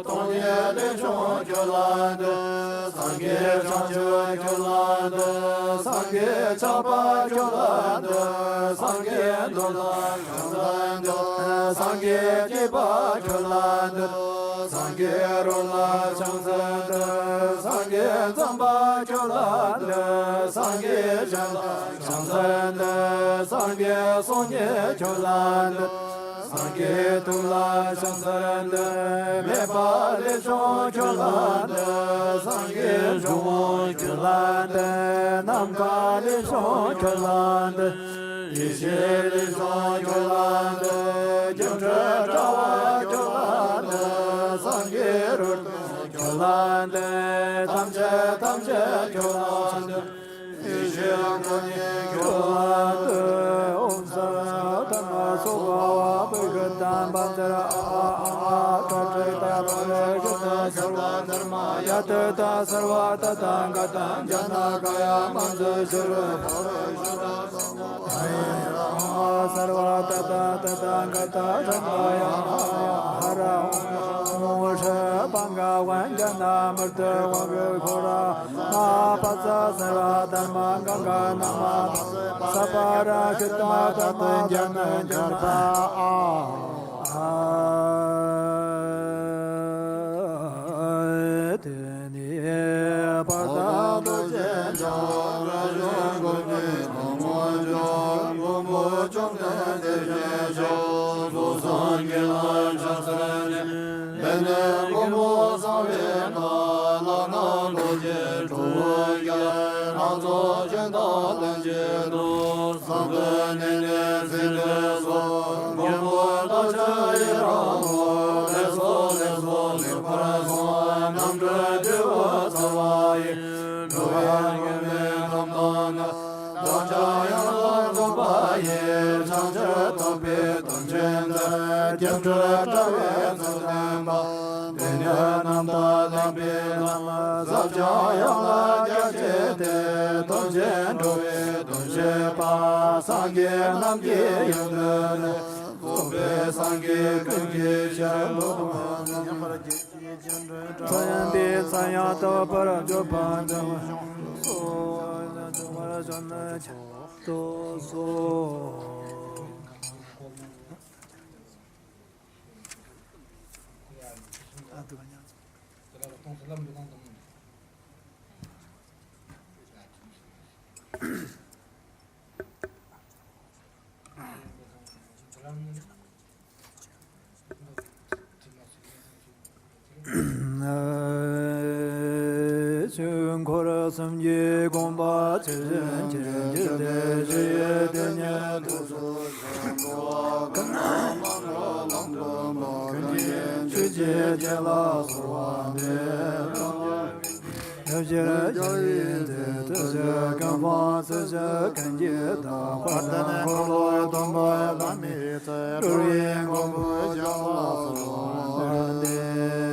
སྟོང་ཉིད་ལས་བྱུང་ཁྱོད་ལ་འདུད། སངས་རྒྱས་བྱང་ཆུབ་ཁྱོད་ལ་འདུད། སངས་རྒྱས་ཆགས་པ་ཁྱོད་ལ་འདུད། སངས་རྒྱས་འདུལ་བ་ཁྱོད་ལ་འདུད། སངས་རྒྱས་སྐྱེས་པ་ཁྱོད་ལ་འདུད། སངས་རྒྱས་རོལ་ལ་ཕྱག་འཚལ་འདུད། སངས་རྒྱས་འཛོམས་པ་ཁྱོད་ལ་འདུད། སངས་རྒྱས་ཞལ་ལ་ཕྱག་འཚལ་འདུད། སངས་རྒྱས་གསུང་ཉིད་ཁྱོད་ལ་འདུད། སངས་རྒྱས་ཐུགས་ལ་ཕྱག་འཚལ་འདུད། མེད་པ་ལས་བྱུང་ཁྱོད་ལ་འདུད། སངས་རྒྱས་འབྱུང་པོ་ཁྱོད་ལ་འདུད། ནམ་མཁའ་ལས་བྱུང་ཁྱོད་ལ་འདུད། ཡེ་ཤེས་ལས་བྱུང་ཁྱོད་ལ་འདུད། སྒྱུ་འཕྲུལ་དྲ་བ་ཁྱོད་ལ་འདུད། སངས་རྒྱས་རོལ་སྟོན་ཁྱོད་ལ་འདུད། ཐམས་ཅད་ཐམས་ཅད་ཁྱོད་ལ་འདུད། ཡེ་ཤེས་ཀུན་ཉིད་ཁྱོད་ལ་འདུད། ཨོཾ་སརྦ་དྷརྨ་སྭཱ་ཧཱ། བི་ཀྲ་ཏ་པཉྩ་ར་ཨ་ཨ་ཨ་ཨ། ཏྲ་ཏྲེ་ཏ་པ་རེ་ཥེ་ཏ། སརྦ་དྷརྨ་ཡ་ཏ་ཏ། སརྦ་ཏ་ཐཱ་ག་ཏ་ཛྙཱ་ན་ཀཱ་ཡ་མཉྫུ་ཤྭ་ར་པཱ་ར་ཤུདྡྷ་ས་ཝ་ཨ་ཧ། སརྦ་ཏ་ཏ་ཏ་ཐཱ་ག་ཏ་ཤྲ་ནཱ་ཡ་ཨ་ཧ་ར། ཨོཾ་ཤྲཱི་པཱ་ཀ་ཝཱ་ཛྙཱ་ན་མཱུརྟི་ཝཱ་ཀྲོ་ཥ་ན་པ་ཙ། སརྦ་དྷརྨ་ག་ག་ན་མ་པ་ཙ། སྦ་ར་ཤུདྡྷ་དྷརྨ་ཛྙཱ་ན་ཛར་པ་ཨ་ཧ། དེ་ནས་བར་དུ་རྡོ་རྗེ་འཆང་། རབ་བྱུང་ཀུན་གྱི་གོ་འཕང་མཆོག་མགོན་པོ་བཅོམ་ལྡན་དེ་བཞིན་གཤེགས། གཟུགས་སངས་རྒྱས་ལ་ཕྱག་འཚལ་ལོ། ལས་ནི་མགོན་པོ་གསང་བའི་བཀའ། ལག་ན་རྡོ་རྗེ་ཁྲོ་བོའི་རྒྱ། སྣ་ཚོགས་ཅན་དང་ལྷན་ཅིག་ཏུ། ཟངས་ཀྱི་ནི་ནི་ཚིག་དོན་སོགས། མགོན་པོ་བདག་ཅག་ཡི་རང་ངོ་། ལེགས་སོ་ལེགས་སོ་ལེགས་པར་གསུངས། རྣམ་གྲོལ་འགྲོ་བའི་ཚོགས་ལ་ཡི། འགྲོ་བའི་མགོན་པོའི་ཁམས་དང་ནི། བདག་ཅག་ཡང་དག་རྫོགས་པ་ཡི། བྱང་ཆུབ་ཐོབ་པའི་དོན་ཅན་འདི། སྐྱེ་འགྲོ་བྲལ་བའི་ཚུལ་སྟོན་པ། དེ་ནས་རྣམ་དག་བསླབ་པའི་ལམ། ཟབ་ཅིང་ཡངས་ལ་རྒྱ་ཆེ་སྟེ། དོན་ཆེན་འགྲོ་བའི་དོན་བྱེད་པ། སངས་རྒྱས་རྣམས་ཀྱི་ཡོན་ཏན་ནི། རྫོགས་པའི་སངས་རྒྱས་ཀུན་གྱི་ཞལ་སློབ་མ། ཡང་པར་བགྱིད་ཅིང་སྤྱན་འདྲེན་དྲག། ཚངས་པའི་མཚན་ཡང་དག་པར་བརྗོད་པ་དང་། སོགས་ཡང་དག་པར་བརྗོད་ན་ཁྱབ་ཏུ་གསོལ། ཆོས་འཁོར་གསུམ་གྱི་དགོངས་པ་ཇི་བཞིན་ཇི་བཞིན་དེ་བཞིན་དེ་ཉིད་དུ་གསུངས། ཆོས་ཀྱི་རྒྱལ་ལ་གསོལ་བ་འདེབས། ཡེ་ཤེས་ཀྱི་རྒྱལ་པོའི་ཚུལ་དུ་ཤར། ཀུན་སྤངས་སྲིད་ཞིའི་གན་རྐྱལ་དག། དཔལ་ལྡན་འཁོར་ལོ་སྡོམ་པ་བླ་མའི་ཚལ། གྲོལ་བའི་གོ་འཕང་ཐོབ་པར་བགྱི།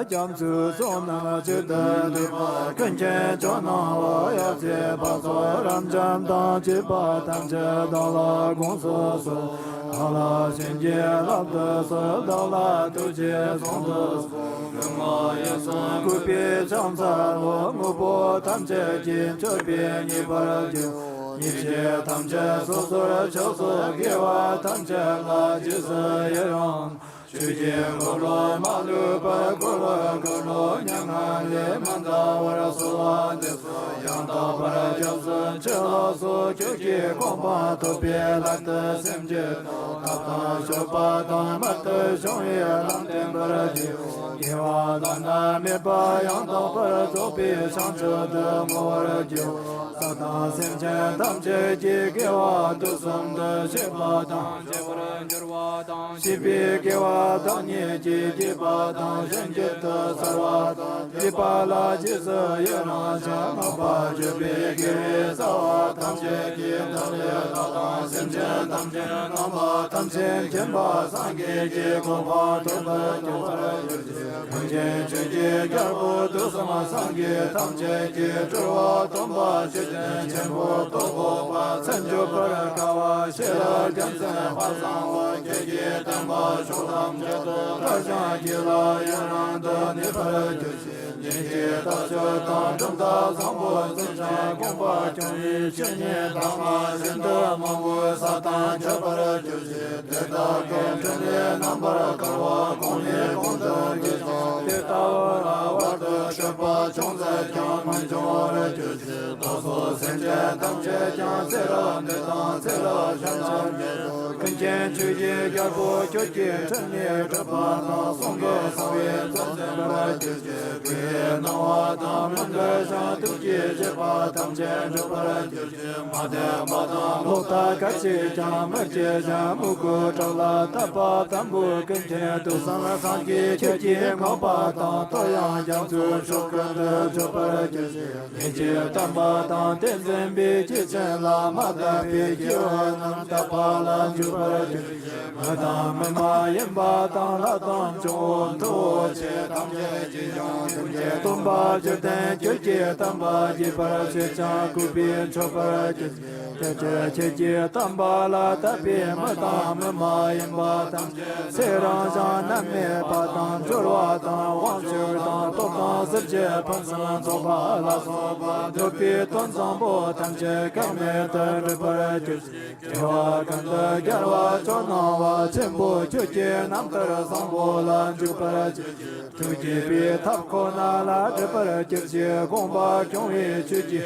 རྒྱ་མཚོའི་ཚོགས་རྣམས་གཅིག་ཏུ་བསྡུས་པ། ཀུན་མཁྱེན་ཇོ་ནང་བ་ཡབ་སྲས་དཔལ་ཚོགས་རབ་འབྱམས་དང་བཅས་པ་ཐམས་ཅད་བདག་ལ་དགོངས་སུ་གསོལ། བདག་ལ་བྱིན་གྱིས་བརླབ་ཏུ་གསོལ། བདག་ལ་ཐུགས་རྗེས་བཟུང་དུ་གསོལ། ལུས་ངག་ཡིད་གསུམ་གུས་པས་ཕྱག་འཚལ་ལོ། དངོས་པོ་ཐམས་ཅད་ཀྱི་མཆོད་པས་མཉེས་པར་གྱུར། ཉེས་བྱས་ཐམས་ཅད་སོ་སོར་ཆོས་སུ། དགེ་བ་ཐམས་ཅད་ལ་རྗེས་སུ་ཡི་རང་། ཆོས་ཀྱི་འཁོར་ལོ་མ་ལུས་པར་བསྐོར་བའི་འཁོར་ལོ་མྱ་ངན་ལས་མི་འདའ་བར་གསོལ་བ་འདེབས་སོ། ཡང་དག་པར་སྐྱབས་སུ་མཆི་ལགས་སོ། ཁྱོད་ཀྱི་དགོངས་པ་ཐོབ་པའི་སླད་དུ་སེམས་ཅན་ཐམས་ཅད་ཐབས་དང་སྤྱོད་པ་དང་མཐར་ཐུག་བྱུང་བའི་ལམ་བསྟན་པར་བགྱིའོ། དགེ་བ་བླ་ན་མེད་པ་ཡང་དག་པར་རྫོགས་པའི་བྱང་ཆུབ་ཏུ་བསྔོ་བར་བགྱིའོ། བསགས་དང་སེམས་ཅན་ཐམས་ཅད་ཀྱི་དགེ་བ་དུས་གསུམ་དུ་བྱེད་པ་དང་བྱེད་པར་འགྱུར་བ་དང་། བྱེད་པའི་དགེ་བ་དག་ཉིད་ཀྱིས་བགྱིས་པ་དང་གཞན་གྱིས་དུ་གསོལ་བ་དང་བགྱིས་པ་ལ་རྗེས་སུ་ཡི་རང་ཞིང་། སྔགས་པ་སྤྱོད་པའི་དགེ་བའི་རྩ་བ་ཐམས་ཅད་ཀྱི་མཐའ་ཡས་བདག་དང་སེམས་ཅན་ཐམས་ཅད་རྣམ་པ་ཐམས་ཅད་མཁྱེན་པ་སངས་རྒྱས་ཀྱི་གོ་འཕང་ཐོབ་པར་འགྱུར་བར་ཤོག། ཀུན་མཁྱེན་ཆོས་ཀྱི་རྒྱལ་པོ་དུས་གསུམ་སངས་རྒྱས་ཐམས་ཅད་ཀྱི་སྤྲུལ་པ་སྟོན་པ་མཆོད་རྟེན་ཆེན་པོ་རྟོགས་པ་མཚན་བརྗོད་པར་དཀའ་བ་ཤེས་རབ་རྒྱལ་མཚན་དཔལ་བཟང་པོ། ཁྱེད་ཀྱི་བསྟན་པ་ཕྱོགས་ཐམས་ཅད་དུ་དར་ཞིང་རྒྱས་ལ་ཡུན་རིང་དུ་གནས་པར་གྱུར་ཅིག། ཉན་ཐོས་ཐབས་ཇུས་དང་གྲུབ་མཐའ་བཟང་པོ་གསན་ཞིང་དགོངས་པ་སྐྱོང་བའི་ཆོས་ཉན་དང་མ་ཤིན་ཏུ་མང་པོའི་ས་དང་ཁྱད་པར་གྱུར་ཅིག། དེ་དག་གི་འཕྲིན་ལས་རྣམ་པར་དཀར་པོ་གོང་ནས་གོང་དུ་འཕེལ་ཞིང་། དེ་ལྟ་བུ་ལ་བར་དུ་གཤེགས་པ་ཅུང་ཟད་ཀྱང་མི་འབྱུང་བར་གྱུར་ཅིག། བདག་སོགས་སེམས་ཅན་ཐམས་ཅད་ཀྱང་ཚེ་རབས་འདི་དང་ཚེ་རབས་གཞན་ལ་མི་ལུས། ཀུན་མཁྱེན་ཆོས་ཀྱི་རྒྱལ་པོ་ཁྱོད་ཀྱི་འཕྲིན་ལས་གྲུབ་པ་དང་གསུང་གི་གསང་བའི་མཛོད་འཛིན་པར་གྱུར་ཅིག། སྐུའི་སྣང་བ་དང་མི་འབྲལ་ཞིང་ཐུགས་ཀྱི་བཞེད་པ་ཐམས་ཅད་འགྲུབ་པར་གྱུར་ཅིག། མ་བསྟན་པ་དང་ལོག་ལྟ་སྐད་ཅིག་ཀྱང་མི་སྐྱེ་ཞིང་མོས་གུས་བགྲང་ལ་བཏབ་པ་དམ་པའི་ཀུན་མཁྱེན་དུས་གསུམ་སངས་རྒྱས་ཁྱེད་ཀྱི་མངོན་པ་དང་བསྟོད་དབྱངས་རྒྱ་མཚོའི་ཤུགས་ཀུན་ཏུ་འཇུག་པར་གྱུར་ཅིག། ཉན་ཐོས་དམ་པ་དང་དེ་འཛིན་པའི་སྐྱེས་ཆེན་ལ་མ་དག་པའི་སྐྱེ་བོ་རྣམས་དག་པ་ལ་འཇུག་པར་གྱུར་ཅིག། མི་དང་མི་མ་ཡིན་པ་དང་ལྷ་དང་འབྱུང་པོ་མཐུ་བོ་ཆེ་ཐམས་ཅད་ཀྱིས་ཀྱང་ཐུགས་རྗེ་སྟོན་པ་བཅོམ་ལྡན་ཁྱོད་ཀྱི་བསྟན་པ་རྒྱས་པར་བྱེད་ཅིང་གུས་པས་མཆོད་པར་གྱུར་ཅིག། ཁྱེད་ཀྱིས་ཁྱེད་ཀྱི་བསྟན་པ་ལ་དད་པའི་མི་དང་མི་མ་ཡིན་པ་ཐམས་ཅད་ཚེ་རིང་ཞིང་མནར་མེད་པ་དང་འབྱོར་བ་དང་དབང་ཕྱུག་དང་སྟོབས་དང་གཟི་བརྗིད་ཕུན་སུམ་ཚོགས་པ་ལ་སོགས་པ་འདོད་པའི་དོན་བཟང་པོ་ཐམས་ཅད་གང་མེད་དུ་འགྲུབ་པར་གྱུར་ཅིག། དགེ་བ་ཀུན་ཏུ་རྒྱལ་བ་ཇོ་ནང་པ་ཆེན་པོ་ཁྱོད་ཀྱི་རྣམ་ཐར་བཟང་པོ་ལ་འཇུག་པར་གྱུར་ཅིག། ཐུགས་བསྐྱེད་པའི་ཐབས་ཁོ་ན་ལ་འགྲུབ་པར་གྱུར་ཅིག། དགོངས་པ་སྐྱོང་བའི་ཆོས་ཀྱི་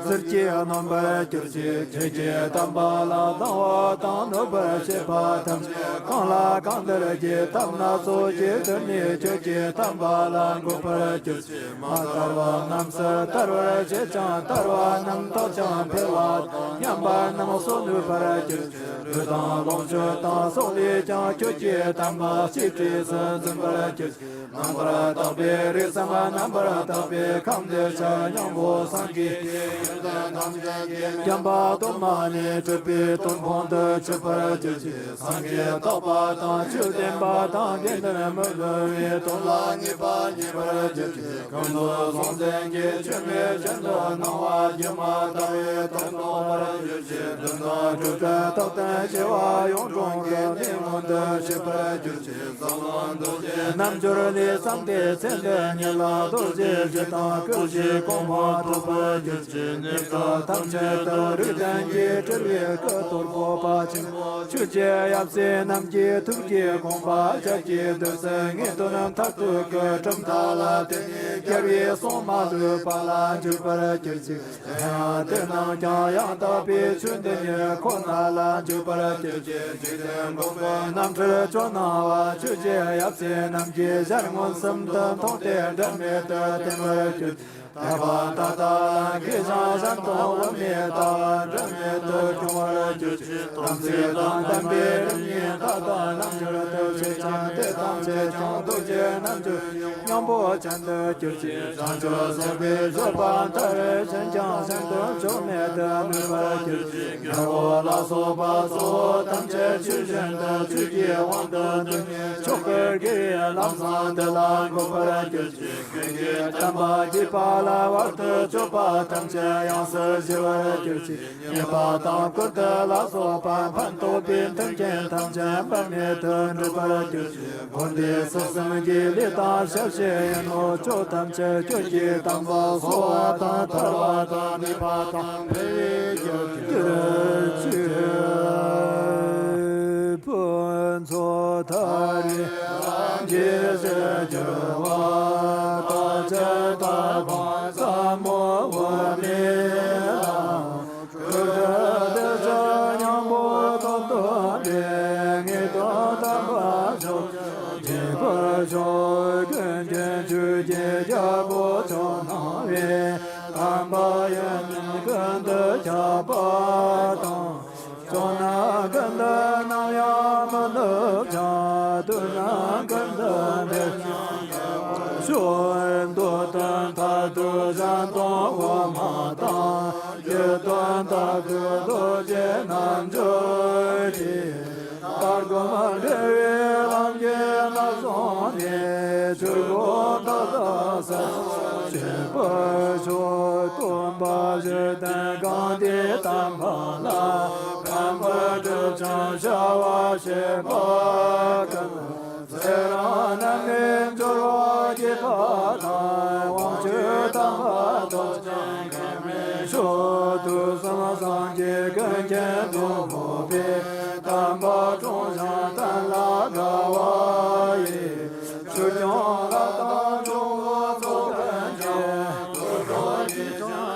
ཟིལ་གྱིས་གནོན་པར་གྱུར་ཅིག། ཁྱེད་ཀྱི་བསྟན་པ་ལ་སྡང་བ་དང་གནོད་པར་བྱེད་པ་ཐམས་ཅད་གང་ལ་གང་འདུལ་གྱི་ཐབས་སྣ་ཚོགས་ཀྱིས་བཏུལ་ནས་ཁྱོད་ཀྱི་བསྟན་པ་ལ་འགོད་པར་གྱུར་ཅིག། མ་དར་བ་རྣམས་སུ་དར་བར་བྱེད་ཅིང་དར་བ་རྣམས་དག་ཅིང་འཕེལ་བ་དང་ཉམས་པ་རྣམས་སོ་ནུས་པར་གྱུར་ཅིག། ལུས་དང་ལོངས་སྤྱོད་དང་སྲོག་ལས་ཀྱང་ཁྱོད་ཀྱི་བསྟན་པ་གཅེས་སྤྲས་སུ་འཛིན་པར་གྱུར་ཅིག། རྣམ་པར་དག་པའི་རིགས་སམ་རྣམ་པར་དག་པའི་ཁམས་འདི་ཕྱག་སྙིང་པོ་སངས་རྒྱས་ཀྱི་ཡོན་ཏན་ཐམས་ཅད་ཀྱིས་བརྒྱན་པ་དུ་མ་ནི་གྲུབ་པའི་དོན་ཕུང་དུ་གྱུར་པར་གྱུར་ཅིག། སངས་རྒྱས་རྟོགས་པ་དང་ཆོས་བདེན་པ་དང་དགེ་འདུན་མི་བསླུ་བའི་དོན་ལ་ངེས་པ་རྙེད་པར་གྱུར་ཅིག། ཀུན་ཏུ་བཟང་བཙན་གྱི་ཆོས་མེད་གཞན་དུ་སྣང་བ་སྒྱུ་མ་ལྟ་བུའི་དོན་རྟོགས་པར་གྱུར་ཅིག། དོན་དམ་གྲུབ་པའི་རྟགས་ལྡན་བྱེ་བ་གཡུང་དྲུང་གི་གནས་མངོན་དུ་གྱུར་པར་གྱུར་ཅིག། རྩ་བ་རྡོ་རྗེ་རྣལ་འབྱོར་ལས་བརྩམས་ཏེ་ཚེ་འདི་ཉིད་ལ་རྡོ་རྗེ་རྗེ་དང་སྐུ་བཞིའི་གོ་འཕང་ཐོབ་པར་གྱུར་ཅིག། གནས་སྐབས་ཐམས་ཅད་དུ་རིགས་ལྡན་གྱི་སྤྲུལ་པའི་སྐུ་གཏོར་ཕུར་པ་ཆེན་པོ་ཆོས་རྗེ་ཡབ་སྲས་རྣམས་ཀྱི་ཐུགས་ཀྱི་དགོངས་པ་ཞལ་གྱིས་བསྡུས་ཏེ་ངེས་དོན་མཐར་ཐུག་གི་གྲུབ་མཐའ་ལ་བརྟེན་ནས་རྒྱལ་བའི་གསུང་མ་ལུས་པ་ལ་འཇུག་པར་གྱུར་ཅིག། དེ་ཡང་དེ་རྣམས་ཀྱང་ཡང་དག་པའི་ཆོས་འདི་ཉིད་ཁོ་ན་ལ་འཇུག་པར་གྱུར་ཅིག། འཇིག་རྟེན་འགོག་པའི་རྣམ་འཕྲུལ་ཇོ་ནང་པ་ཆོས་རྗེ་ཡབ་སྲས་རྣམས་ཀྱི་ཞལ་མངོན་སུམ་དུ་མཐོང་སྟེ་འབྲལ་མེད་དུ་བསྟན་པར་གྱུར་ཅིག། དད་པ་ད་ལྟ་ལ་གེགས་ཀྱང་གཞན་དོན་དབུ་མའི་ལྟ་བ་འབྲལ་མེད་དུ་སྐྱོང་བར་གྱུར་ཅིག། དམ་ཚིག་དང་ལྡན་པའི་རིམ་གཉིས་དག་དང་རྣལ་འབྱོར་དུ་བྱེད་ཅིང་དེ་ཐམས་ཅད་ཀྱང་རྡོ་རྗེ་རྣལ་འབྱོར་སྙིང་པོ་ཅན་དུ་གྱུར་ཅིག། བྱང་ཆུབ་སེམས་དཔའི་སྤྱོད་པ་མཐར་ཕྱིན་ཀྱང་གཞན་དོན་ཕྱོགས་མེད་དུ་ནུས་པར་གྱུར་ཅིག། རྒྱལ་པོ་ལ་སོགས་པ་གཙོ་བོ་ཐམས་ཅད་ཆོས་བཞིན་དུ་ཆོས་ཀྱི་དབང་དུ་བསྡུས་ནས་ཆོས་སྐུ་དགེ་བའི་ལམ་བཟང་དེ་ལ་འགོད་པར་གྱུར་ཅིག། ཀུན་གྱིས་བསྟན་པ་རྒྱས་པ་ལ་བར་དུ་གཅོད་པ་ཐམས་ཅད་ཡོངས་སུ་ཞི་བར་གྱུར་ཅིག། ཉེས་པ་དང་སྐུར་སྟོད་ལ་སོགས་པ་ཕན་འདོགས་པའི་མཐུན་རྐྱེན་ཐམས་ཅད་འབད་མེད་དུ་འགྲུབ་པར་གྱུར་ཅིག། དགོན་སྡེ་སྲིད་གསུམ་གྱི་ལས་དང་ཞབས་ཕྱི་ཡིན་ནོ་ཅོག་ཐམས་ཅད་ཁྱོད་ཀྱི་དམ་པ་གསོལ་བ་དང་ཐར་པ་དང་ནུས་པ་དང་འཕེལ་བའི་རྒྱུར་གྱུར་ཅིག། ཕུན་ཚོགས་ དུ་ཁྱབ་པ་དང་། སྐྱོ་ན་ཀུན་ཏུ་ནམ་ཡང་མི་ནུབ་ཅིང་། སྡུག་ན་ཀུན་ཏུ་འབེབས་ཤིང་ཡལ་བར་ཤོག། མདོ་དོན་མཐར་ཐུག་གཞན་དོན་དབུ་མ་དང་། རྒྱུད་དོན་མཐར་ཐུག་རྡོ་རྗེ་རྣལ་འབྱོར་གྱི། ལྟ་སྒོམ་འབྲེལ་བའི་ལམ་གྱིས་བསླབ་བྱུང་ནས། ཆོས་སྒོ་མཐའ་དག་གསལ་བར་བྱེད་པར་ཤོག། སྟོན་པ་བཞི་ལྡན་གང་དེའི་དམ་པ་ལ། མཁན་པོ་གྲུབ་ཆེན་ཤ་བ་ཞེས་པ་ཀུན། ཚེ་རབས་རྣམ་སྨིན་སྦྱོར་བ་བགྱིས་པ་དང་། དབང་ཕྱུག་དམ་པ་ཐོབ་ཅིང་འགྱུར་མེད་ཤོག། དུས་གསུམ་སངས་རྒྱས་ཀུན་མཁྱེན་དུ་འོག་པའི། དམ་པ་དྲུང་འཇོམས་བསྟན་ལ་དགའ་བ་ཡིས། ཆོས་སྐྱོང་ལྷ་དང་འབྱུང་པོ་ཚོགས་ཀུན་གྱིས།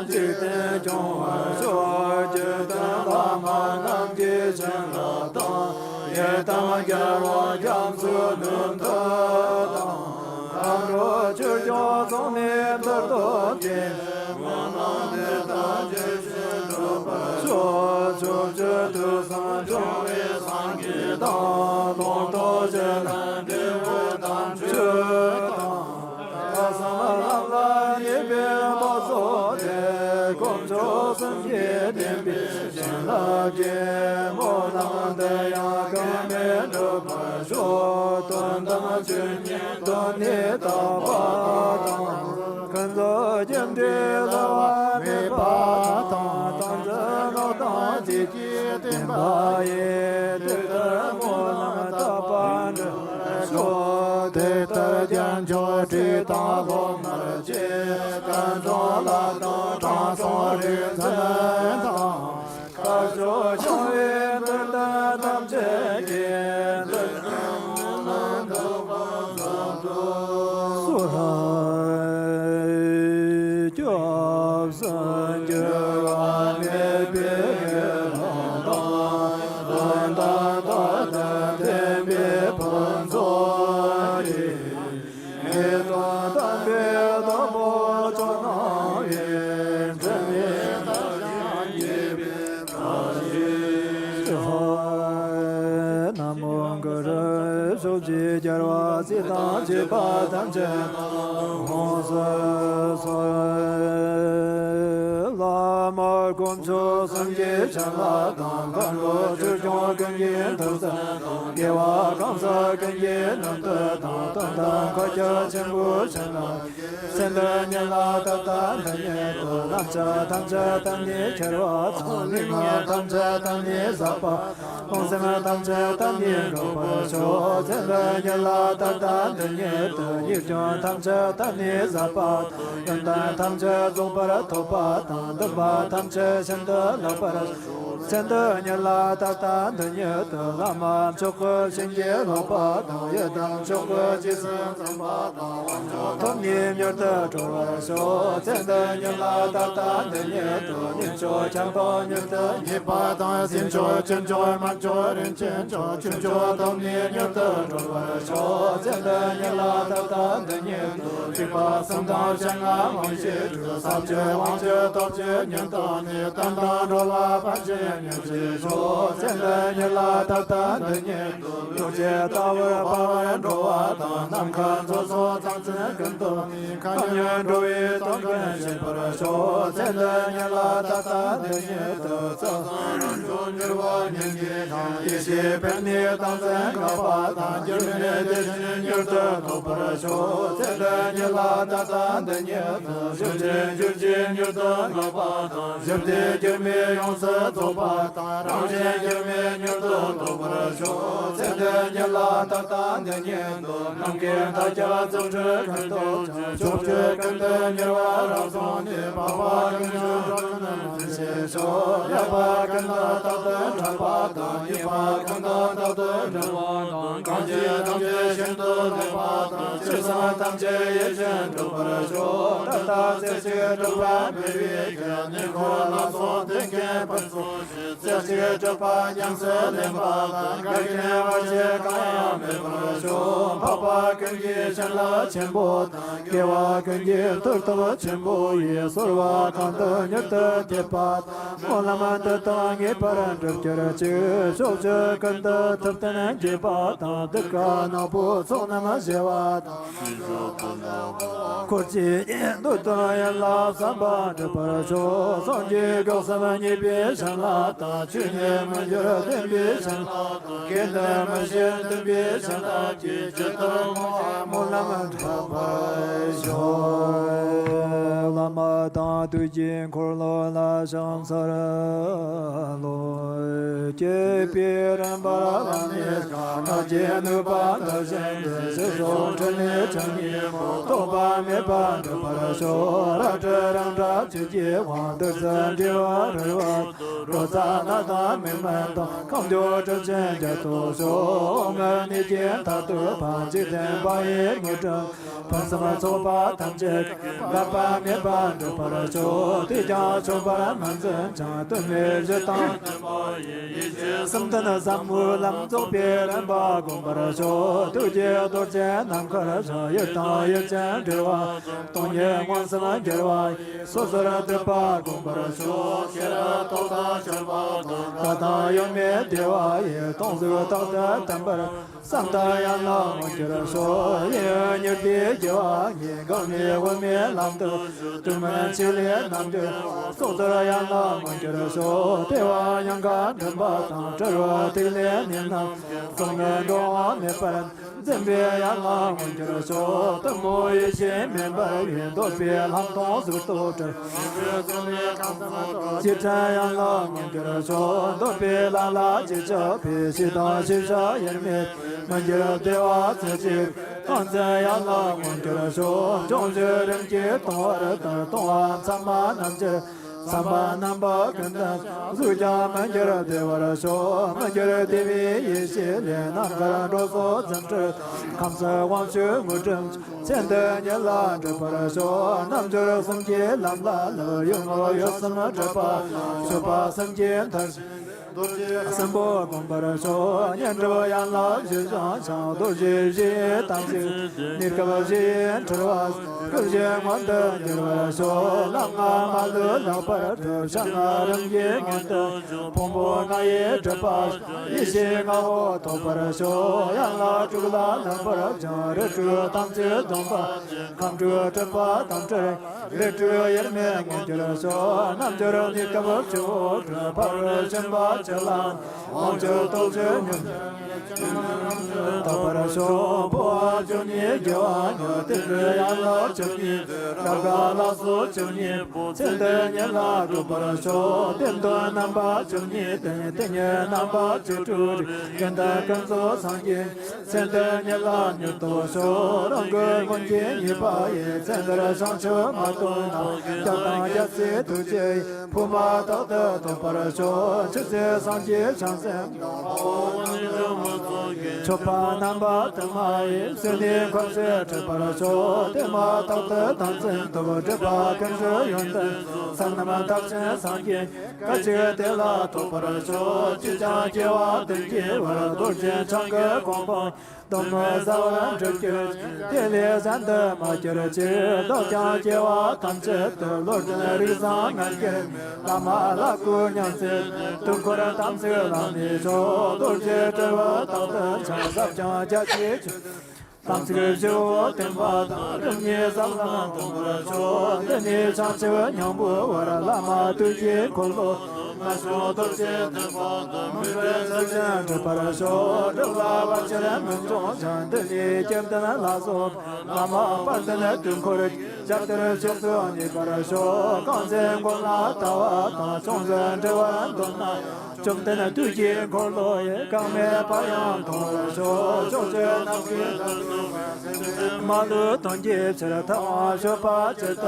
འཇིག་རྟེན་སྐྱོང་བར་ཤོག། རྒྱུད་དོན་བླ་མ་རྣམས་ཀྱི་བྱིན་རླབས་དང་། ཡི་དམ་རྒྱལ་བ་རྒྱ་མཚོའི་ནུས་མཐུ་དང་། མཁའ་འགྲོ་ཆོས་སྐྱོང་ཚོགས་མི་མཐུ་སྟོབས་ཀྱིས། སྨོན་ལམ་འདི་དག་རྗེས་སུ་འགྲུབ་པར་ཤོག། ཕྱོགས་བཅུ་དུས་གསུམ་འབྱུང་བའི་སངས་རྒྱས་དང་། ལུང་རྟོགས་ཞི་ལྷག་འབྲས་བུ་དམ་ཆོས་དང་། ཐོས་བསམ་ལམ་ལ་ངེས་པའི་འཕགས་ཚོགས་དེར། དཀོན་མཆོག་གསུམ་གྱི་བདེན་པའི་བྱིན་རླབས་ཀྱིས། སྨོན་ལམ་འདི་ཡང་གོང་མས་འགྲུབ་པར་ཤོག། དོན་དམ་ཆོས་ཉིད་དོན་ནི་དག་པ་དང་། ཀུན་རྫོབ་རྒྱུ་འབྲས་བསླུ་བ་མེད་པ་དང་། ཐམས་ཅད་བློ་དང་ཚིག་གི་བདེན་པ་ཡིས། དེ་ལྟར་སྨོན་ལམ་དག་པ་འགྲུབ་པར་ཤོག། དེ་ལྟར་རྒྱལ་མཆོག་ཁྲི་དང་ལྷོ་ངར་གྱི། ཀུན་འབྱུང་ལྷ་དང་དྲང་སྲོང་རིག་འཛིན་དང་། མཁའ་སྤྱོད་སྐྱོང་བའི་འདུལ་སྟོན་ཐམས་ཅད་ཀྱིས། འདི་ལྟར་སྨོན་ལམ་འདི་བསྐང་ཚུགས་སུ་གསོལ། སྐྱབས་སུ་འགྱུར་བ་མེད་པའི་དབྱེན་དང་། དོན་དམ་དག་ཏུ་ལྡན་པའི་ཕུན་ཚོགས་ཀྱིས། ངེས་དོན་དམ་པའི་བདག་པོ་མཆོག་སྣང་བའི། འབྲལ་མེད་རྟག་བཞག་ཉེས་པའི་རྟགས་ཞི་ཤོག། ན་མོ་གུ་རུ། ཕྱོགས་བཅུའི་རྒྱལ་བ་སྲས་དང་བཅས་པ་ཐམས་ཅད་དང་། ལྷག་མ་དཀོན་མཆོག་གསུམ་གྱི་བྱིན་རླབས་དང་། མཁའ་འགྲོ་ཆོས་སྐྱོང་ཀུན་གྱི་ཐུགས་བརྩེ་དང་། རྒྱལ་བ་གང་ཟག་ཀུན་གྱི་ནུས་མཐུ་དང་། དོན་དམ་མཁའ་ཁྱབ་ཆེན་པོའི་བྱིན་རླབས་ཀྱིས། མཚན་དུ་གཉིས་ལ་ད་ལྟ་འདི་ཉིད་དུ། ལམ་ཁྱེར་ཐམས་ཅད་དང་ནི་ཁྱེར་བ་དང་། སྙིགས་མ་ཐམས་ཅད་དང་ནི་ཟག་པ་དང་། རླུང་སེམས་ཐམས་ཅད་དང་ནི་འགྲོགས་པར་ཤོག། མཚན་དུ་གཉིས་ལ་ད་ལྟ་འདི་ཉིད་དུ། ཉེས་སྐྱོན་ཐམས་ཅད་དང་ནི་ཟག་པ་དང་། ཡོན་ཏན་ཐམས་ཅད་རྫོགས་པར་ཐོབ་པ་དང་། སྡིག་པ་ཐམས་ཅད་ཤིན་ཏུ་བརླག་པར། མཚན་དུ་གཉིས་ལ་ད་ལྟ་འདི་ཉིད་དུ། བླ་མ་མཆོག་གི་བྱིན་གྱིས་རློབ་པ་དང་། ཡི་དམ་མཆོག་གི་རྗེས་སུ་འཛིན་པ་དང་། དབང་མཆོག་ཐོབ་ནས་མྱུར་དུ་གྲོལ་བར་ཤོག། མཚན་དུ་གཉིས་ལ་ད་ལྟ་འདི་ཉིད་དུ། གནས་མཆོག་ཁྱབ་པ་མྱུར་དུ་རྙེད་པ་དང་། སྲས་མཆོག་ཆོས་མཆོག་སྨན་མཆོག་རིན་ཆེན་མཆོག་ཆོས་མཆོག་ཐོབ་ནས་མྱུར་དུ་གྲོལ་བར་ཤོག། མཚན་དུ་གཉིས་ལ་ད་ལྟ་འདི་ཉིད་དུ། སྡིག་པ་གསུམ་དང་སྤྱན་ལྔ་མང་ཞིང་དྲུག། ས་བཅུ་དབང་ཕྱུག་སྟོབས་བཅུ་ཉིད་དང་ནི། བསྟན་དང་འགྲོ་ལ་ཕན་ཕྱིར་མྱུར་བྱེད་ཤོག། མཚན་དུ་གཉིས་ལ་ད་ལྟ་འདི་ཉིད་དུ། ཐུགས་རྗེ་ལྟ་བུར་འཕགས་པར་འགྲོ་བ་དང་། ནམ་མཁའ་མཛོད་སོགས་ཚངས་ཚིང་ཀུན་ཏུ་ནི། མཁའ་མཉམ་འགྲོ་བའི་དོན་ཀུན་བྱེད་པར་ཤོག། མཚན་དུ་གཉིས་ལ་ད་ལྟ་འདི་ཉིད་དུ། ས་གསུམ་རང་བྱུང་གྱུར་པ་ཉིད་ཀྱི་ཡེ་ཤེས་དཔལ་ནི་རྟག་འཛིན་འགག་པ་དང་། འགྱུར་མེད་བདེ་ཆེན་མྱུར་དུ་ཐོབ་པར་ཤོག། མཚན་དུ་གཉིས་ལ་ད་ལྟ་འདི་ཉིད་དུ། གཟུགས་ཅན་འགྱུར་བྱེད་མྱུར་དུ་འགག་པ་དང་། གཟུགས་འདི་འགྱུར་མེད་ཡོངས་སུ་རྫོགས་པ་དང་། རང་བཞིན་འགྱུར་མེད་མྱུར་དུ་རྟོགས་པར་ཤོག། མཚན་དུ་གཉིས་ལ་ད་ལྟ་འདི་ཉིད་དུ། ནམ་མཁའི་མཐའ་རྒྱ་རྩིབས་འགྲུལ་ཀུན་ཏུ་ཀྱང་། ཕྱོགས་བཅུ་ཀུན་ཏུ་མྱུར་བར་རབ་སོང་སྟེ། འཕགས་པ་ཀུན་གྱི་གྲོགས་ཀུན་ལ་བྱེད་ཤོག། ཡག་པ་ཀུན་དང་རྟག་ཏུ་འཕྲད་པ་དང་། ཉེས་པ་ཀུན་དང་རྟག་ཏུ་བྲལ་བ་དང་། གང་བྱས་ཐམས་ཅད་ཤིན་ཏུ་ལེགས་པ་དང་། ཅི་བསམ་ཐམས་ཅད་ཡིད་བཞིན་འགྲུབ་པར་ཤོག། ད་ལྟ་རྩེ་གཅིག་སྒྲུབ་པ་འབད་བའི་ཕྱིར། ཉེ་འཁོར་ལ་སོགས་དེ་ཀུན་ ཕར་ཕྱིན་རྩེ་གཅིག་སྤྲུལ་པ་ཉམས་སུ་ལེན་པ་དང་། འགལ་རྐྱེན་བར་ཆད་གང་ཡང་མེད་པར་ཤོག། འཕགས་པ་ཀུན་གྱི་བྱིན་རླབས་ཆེན་པོ་དང་། དགེ་བ་ཀུན་གྱི་མཐུ་སྟོབས་ཆེན་པོ་ཡིས། གསོལ་བ་གང་དུ་མྱུར་དུ་འདེབས་པ་དང་། སྨོན་ལམ་འདི་དག་ངེས་པར་འགྲུབ་གྱུར་ཅིག། ཕྱོགས་བཅུ་ཀུན་ཏུ་ཐུབ་བསྟན་རྒྱས་པ་དང་། གདུགས་དཀར་ནག་པོའི་ཚོགས་རྣམས་བཞད་པ་དང་། འཁོར་གྱི་ཡན་ལག་བསམ་པ་འགྲུབ་པར་ཤོག། སངས་རྒྱས་སྐུ་གསུམ་བརྙེས་པའི་བྱིན་རླབས་དང་། ཆོས་ཉིད་མི་འགྱུར་བདེན་པའི་བྱིན་རླབས་དང་། དགེ་འདུན་མི་ཤེས་འདུན་པའི་བྱིན་རླབས་ཀྱིས། ཇི་ལྟར་བསྔོ་བ་སྨོན་ལམ་འགྲུབ་པར་ཤོག། བླ་མ་དང་དུས་ཀྱི་འཁོར་ལོ་ལ་ཕྱག་འཚལ་ལོ། བསྐྱེད་པའི་རིམ་པ་ལ་ནི་ལྔ་བརྒྱའི་ནུས་པ་འདི་བཞིན་ཏེ། ཕྱི་ཕྱོགས་ཕྲིན་ལས་བཅུ་གཉིས་པོ་རྟོགས་པ་མེད་པར་འགྲུབ་པར་ཤོག། རལ་གྲི་རང་འདྲ་ཆོས་ཀྱི་དབང་། བདུད་རྩི་འདྲིལ་བ་རལ་བ། རོ་ཙ་ན་དང་མིག་སྨན་དང་། ཁམས་བཅུ་གྲུབ་ཆེན་རྒྱ་མཚོ་སོགས། འོག་མིན་གནས་ཀྱི་མཐར་ཐུག་པ། འཇིག་རྟེན་པ་ཡི་དངོས་གྲུབ། ཕུན་སུམ་ཚོགས་པ་ཐམས་ཅད་འགག་པ་མེད་པར་འགྲུབ་པར་ཤོག། དེས་ཀྱང་ཆོག་པར་སྨོན་འཛིན་ཅིང་། དོན་མེད་བཞི་དང་བསྟུན་པ་ཡི། ཡེ་ཤེས་གསུམ་ལྡན་ཟབ་མོའི་ལམ། རྫོགས་པའི་རིམ་པ་བསྒོམ་པར་ཤོག། ཐུགས་ཀྱི་རྡོ་རྗེ་ནམ་མཁར་བཞག། ཡུལ་དང་ཡུལ་ཅན་འབྲེལ་བ་སྟོང་ཉིད་མངོན་སུམ་གྱུར་པ་ཡི། སོ་སོར་ཐར་པ་བསྒོམ་པར་ཤོག། ཤེས་རབ་རྟོག་དང་སྤྱོད་པ་དང་། དགའ་དང་ཡོད་མེད་བདེ་བ་ཡི། སྟོང་གཟུགས་རྟག་ཏུ་བརྟན་པར། བསམ་དང་ཡན་ལག་མངོན་གྱུར་ཤོག། ཡིད་གཉིས་པའི་དགེ་བ་ཉིད། འགག་མེད་འོད་མའི་ལམ་དུ་གྲོལ། དུས་མིན་ཕྱིས་ལས་རྣམ་འགྱུར་ལ། ཚོགས་གཙོར་ཡན་ལག་མངོན་གྱུར་ཤོག། དལ་བ་ཉམས་དགའ་འགྲིམ་པ་དང་། བྲལ་བའི་ཐིག་ལེ་ཉིད་རྣམས་ཀྱང་། རྫོགས་སྨིན་འགྲོ་འོང་མེད་པར། འཛིན་པའི་ཡན་ལག་མངོན་གྱུར་ཤོག། གཏུམ་མོ་ཡེ་ཤེས་མེ་འབར་བའི། འདོད་པའི་ལྷག་མཐོང་གཟུགས་སྟོབས་བྲལ། བྱེ་བྲག་ཡན་ལག་མངོན་གྱུར་ཤོག། འདོད་པའི་ལ་ལ་ཅིག་ཆགས་པའི། ཞེ་སྡང་ཞེན་ཆགས་དབྱེར་མེད་མི་འགྱུར་བདེ་བ་རྩེ་གཅིག། རྟེན་འབྲེལ་ཡན་ལག་མངོན་གྱུར་ཤོག། འབྱུང་འགྱུར་རིམ་གྱིས་སྟོང་བར་ཐལ། སྟོང་པ་མཚན་མ་རྣམས་ཀྱི། བསམ་པ་རྣམ་པ་ཀུན་ཏུ་གཟུགས་ཀྱང་མི་འགྱུར་བདེ་བར་ཤོག། མི་འགྱུར་བདེ་བའི་ཡེ་ཤེས་ལས། ནམ་མཁར་འགྲོ་ཚོགས་འཛིན་ཁྲི་དང་། ཁམས་གསུམ་དབང་ཕྱུག་དངོས་གྲུབ་མཚོན། མཚན་དོན་ཉིད་ལ་འགྲུབ་པར་ཤོག། རྣལ་འབྱོར་གསུམ་གྱི་ལམ་ལ་བསླབ། ཡུལ་དངོས་ཡུལ་གསུམ་སྒྲུབ་པ་དང་། སྤྱོད་པ་གསུམ་གྱི་མཐར་ཕྱིན། རྡོ་རྗེ་སྲིན་པོ་བསྒོམ་པར་ཤོག། བསྙེན་སྒྲུབ་ཡན་ལག་བཞི་བཞེངས་ཤིང་། རྡོ་རྗེ་བཞི་ཡི་དམ་ཚིག། གནས་སྐབས་བཞི་ཡི་འཁྲུལ་བ། སྐུ་བཞི་མངོན་དུ་འགྱུར་བར་ཤོག། ལམ་ལྔ་མ་ལུས་ལེགས་པར་གྲུབ། ཕྱོགས་སྔ་རིམ་གྱིས་མངོན་དུ། ཕུང་པོ་ལྔ་ཡི་སྒྲིབ་པ། ཡེ་ཤེས་ལྔ་པོ་རྟོགས་པར་ཤོག། ཡན་ལག་དྲུག་ལ་ལེགས་པར་སྦྱངས། རིགས་དྲུག་དམ་ཚིག་སྡོམ་པ། ཁམས་དྲུག་སྒྲིབ་པ་དང་བྲལ། ལས་དྲུག་དབྱེར་མེད་མངོན་གྱུར་ཤོག། རྣལ་འབྱོར་གནས་སྐབས་སྤྱི་བོ་གྲོལ། ཕ་རོལ་ཕྱིན་པ་བཅུ་ལ། དབང་ཕྱུག་སྟོབས་བཅུ་མྱུར་དུ། རྟོགས་པར་ཤོག། འཕོ་བ་བཅུ་གཉིས་དགེ་བ་ཉོན། རྟེན་འབྲེལ་ཡན་ལག་བཅུ་གཉིས། རབ་དགའ་ལ་སོགས་བཅུ་གཉིས་པོ། མཚན་དོན་ཉིད་ལ་འགྲུབ་པར་ཤོག། བསྟན་དོན་རྣམ་པ་བཅུ་གཉིས་ལྡན། དེ་ཉིད་རྣམ་པ་བཅུ་དྲུག་རིག། དགེ་འདུན་ཀུན་རྫོགས་སངས་རྒྱས། མཚན་དོན་ཉིད་ལ་མྱུར་རྟོགས་ཤོག། རང་གི་སྔོན་གྱི་ཉེས་པ་ཡི། ཚེ་འདིར་བྱང་ཆུབ་མ་ཐོབ་ན། བརྒྱ་དང་བརྒྱ་ཚིག་ཐུགས་རྗེ་ཡིས། ཕུང་པོ་རྟག་ཏུ་ཐོབ་པར་ཤོག། ཇི་སྲིད་སངས་རྒྱས་བྱང་སེམས། མཆོད་པ་རྣམ་པ་དུ་མ་ཡིས། བསོད་ནམས་འཁོར་ཚེ་འགྲུབ་པར་ཤོག། བདེ་བ་རྟག་ཏུ་བདག་འཛིན་ཐོབ། སྒྲིབ་པ་ཀུན་འཁྲུགས་ཡོན་ཏན་ཚོགས། བསོད་ནམས་མཐར་ཕྱིན་སངས་རྒྱས། སྐད་ཅིག་དེ་ལ་ཐོབ་པར་ཤོག། ཅིས་ཀྱང་སྐྱེ་བ་བདུན་གྱི་བར། རྡོ་རྗེ་འཆང་གི་གོ་འཕང་། གདོད་མའི་ས་བོན་འགྲུབ་གྱུར་ཅིག། དེ་ལས་གཞན་དུ་མ་གྱུར་ཅིག། བདག་ཀྱང་སྐྱེ་བ་ཐམས་ཅད་དུ། བློ་ལྡན་རིགས་བཟང་ངན་གྱི་མིང་། བླ་མ་ལ་གུས་ཉམས་སུ་ལེན། དུས་འཁོར་དམ་ཚིག་ལ་ནི་སྤྱོད། རྡོ་རྗེ་དྲིལ་བུ་རྟག་ཏུ་འཆང་། ཟབ་ཅིང་རྒྱ་ཆེའི་ཆོས། དམ་ཚིག་བཞི་པོ་བསྟན་པ་དང་། རིམ་གཉིས་ཟབ་ལམ་མཐོང་བར་ཤོག། འདི་ནི་བྱང་ཆུབ་སྙིང་པོའི་བར། བླ་མ་དུས་ཀྱི་འཁོར་ལོ། མངོན་ཤེས་རྡོ་རྗེ་ཐེག་པ་དང་། མུན་པའི་ཆུ་སྲིན་འཁྲུགས་པར་ཤོག། སྒྲིབ་པ་བར་ཆད་མུན་འཇོམས་ཤིང་། འདི་ནི་སྐལ་ལྡན་ལ་སོགས་པ། བླ་མ་དཔལ་ལྡན་དུས་འཁོར་གྱི། ཞབས་རྡུལ་ཕྱོགས་སུ་གནས་པར་ཤོག། རྐང་རྗེས་མགོན་ལ་ལྟ་བ་དང་། ཅུང་ཟད་འབྲེལ་བར་འདོད་ན། བཅོམ་ལྡན་དུས་ཀྱི་འཁོར་ལོ་ཡི། འགག་མེད་པར་ཡང་མཐོང་བར་ཤོག། ཕྱོགས་བཅུའི་ནམ་མཁའི་མཐར་ཐུག་པ། མ་ལུས་དོན་གྱི་ཕྱིར་ཐལ་བ་སྤྱོད་པ་ཇི་ལྟ།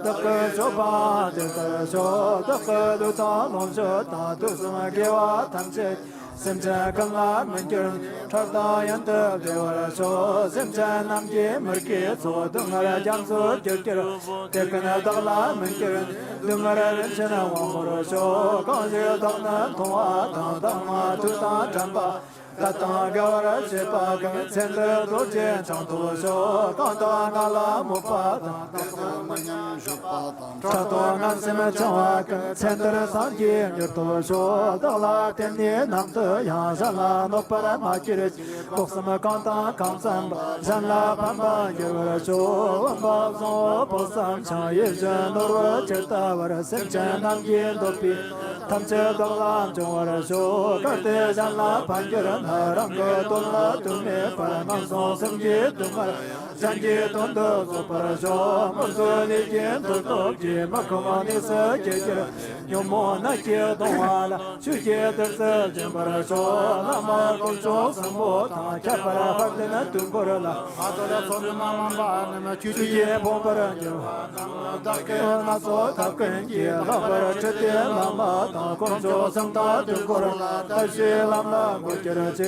བདག་གི་སྤྱོད་པའང་དེ་ལྟར་ཤོག། བདག་གི་ལུས་དང་ལོངས་སྤྱོད་དང་། དུས་གསུམ་དགེ་བ་ཐམས་ཅད། སེམས་ཅན་ཀུན་ལ་མི་འགྱུར། ཁྲག་དང་ཡོན་ཏན་བདེ་བར་ཤོག། སེམས་ཅན་རྣམས་ཀྱི་མིག་གི་མཚོ་སྡུག་བསྔལ་རྒྱ་མཚོར་འགྱུར་གྱུར། དེ་ཀུན་བདག་ལ་མི་འགྱུར། སྡུག་བསྔལ་རིན་ཆེན་དབང་བོར་ཤོག། གང་ཞིག་བདག་ནི་མཐོང་བ་དང་། བདག་མ་ཐུག་དང་འཕྲད་པ། དེ་དང་འགལ་བར་བྱེད་པ་ཀུན། མཚན་དེར་རྡོ་རྗེ་འཆང་དུ་ཤོག། གང་དག་ང་ལ་མོས་པ་དང་། བདག་དང་མི་མཉམ་བཞུགས་པ་དང་། ཕྲག་དོག་ངན་སེམས་འཆང་བ་ཀུན། མཚན་དེར་སངས་རྒྱས་འགྱུར་དུ་ཤོག། བདག་ལ་བརྟེན་ནས་ནམ་དུ་ཡང་། གཞན་ལ་གནོད་པར་མ་གྱུར་ཅིག། སྤོབས་གསུམ་གང་དང་གང་བསམ་པ། གཞན་ལ་ཕན་པར་འགྱུར་བར་ཤོག། འོད་དཔག་བཟང་པོ་དཔག་བསམ་འཆང་། ཡིད་བཞིན་ནོར་བུ་ཇི་ལྟ་བར། སེམས་ཅན་རྣམས་ཀྱི་འདོད་པའི་ཐམས་ཅད་བདག་ལ་འབྱུང་བར་ཤོག། གལ་ཏེ་གཞན་ལ་ཕན་གྱུར་ན། རང་གི་དོན་ལ་དུ་མེད་པར། ངན་སོང་གསུམ་གྱི་སྡུག་བསྔལ་ཡང་། གཞན་གྱི་དོན་དུ་རྫོགས་པར་ཤོག། དམངས་སུ་ལུས་ཀྱི་མཐུ་སྟོབས་ཀྱིས། མི་ཁོམ་གནས་སུ་སྐྱེ་གྱུར་ན། ཉོན་མོངས་ནད་ཀྱིས་གདུང་བ་ལ། ཆོས་ཀྱི་བདུད་རྩིས་བྱིན་པར་ཤོག། བླ་མ་དཀོན་མཆོག་གསུམ་པོ་དང་། ཁྱད་པར་འཕགས་བདེན་དུས་འཁོར་ལ། ང་བཅས་ཚོགས་མི་མ་མང་པ་རྣམས། ཆོས་ཀྱིས་ཕོངས་པར་འགྱུར་བ་དང་། བདག་གིས་སྣ་ཚོགས་ཐབས་ཀུན་གྱིས། ལྷག་པར་ཁྲོ་ལྡན་བླ་མ་དང་། དཀོན་མཆོག་གསུམ་དང་དུས་འཁོར་ལ། ལྟ་ཞིག་ལམ་ལ་འགོད་གྱུར་ཅིག།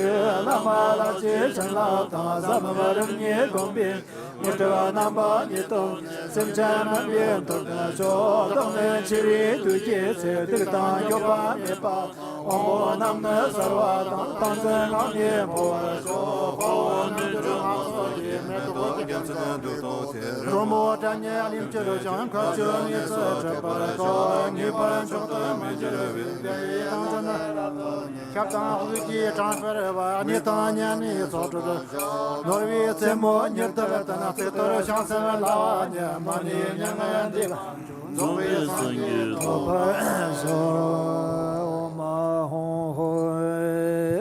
བླ་མ་ལྷ་རྗེ་བྱིན་རླབས་དང་། ཟབ་མོ་རིམ་གཉིས་བསྒོམས་པས། དངོས་གྲུབ་རྣམ་པ་གཉིས་ཐོབ་ནས། སེམས་ཅན་ཕན་པའི་དོན་དུ་ཤོག། བདག་ནི་འཆི་བའི་དུས་ཀྱི་ཚེ། སྡིག་དང་འགྱོད་པ་མེད་པ། དབང་པོ་རྣམས་ནི་གསལ་བ་དང་། ཏིང་འཛིན་ངང་ནས་འཕོ་བར་ཤོག། དཔའ་བོ་རྣལ་འབྱོར་དམངས་ཚོགས་ཀྱིས། མེ་ཏོག་རྒྱ་མཚོ་ནི་འདུ་ཁང་དེར། རོལ་མོ་སྒྲ་སྙན་གླིང་བཞི་ལ་ཞིང་། མཁའ་སྤྱོད་གནས་སུ་འཕྲད་པར་ཤོག། ངེས་པར་མཆོག་ཏུ་མི་འགྱུར་བའི། ཞབས་དང་དབུས་ཀྱི་གྲངས་སྤེལ་བ། གནས་དང་མཉམ་མེད་ཚོགས་དྲུག་ཏུ། ནོར་བུའི་རྩེ་མོ་ཉི་ཟླ་ལྟར། ཚེ་གཏོར་བྱང་སེམས་ལྷ་བ་ཉིད། མ་ཎི་མྱ་ངན་འདས་པ་རྫོགས་པའི་སངས་རྒྱས་ཐོབ་པར་ཤོག། ཨོཾ་ཨཱཿཧཱུྃ་ཧོཿ།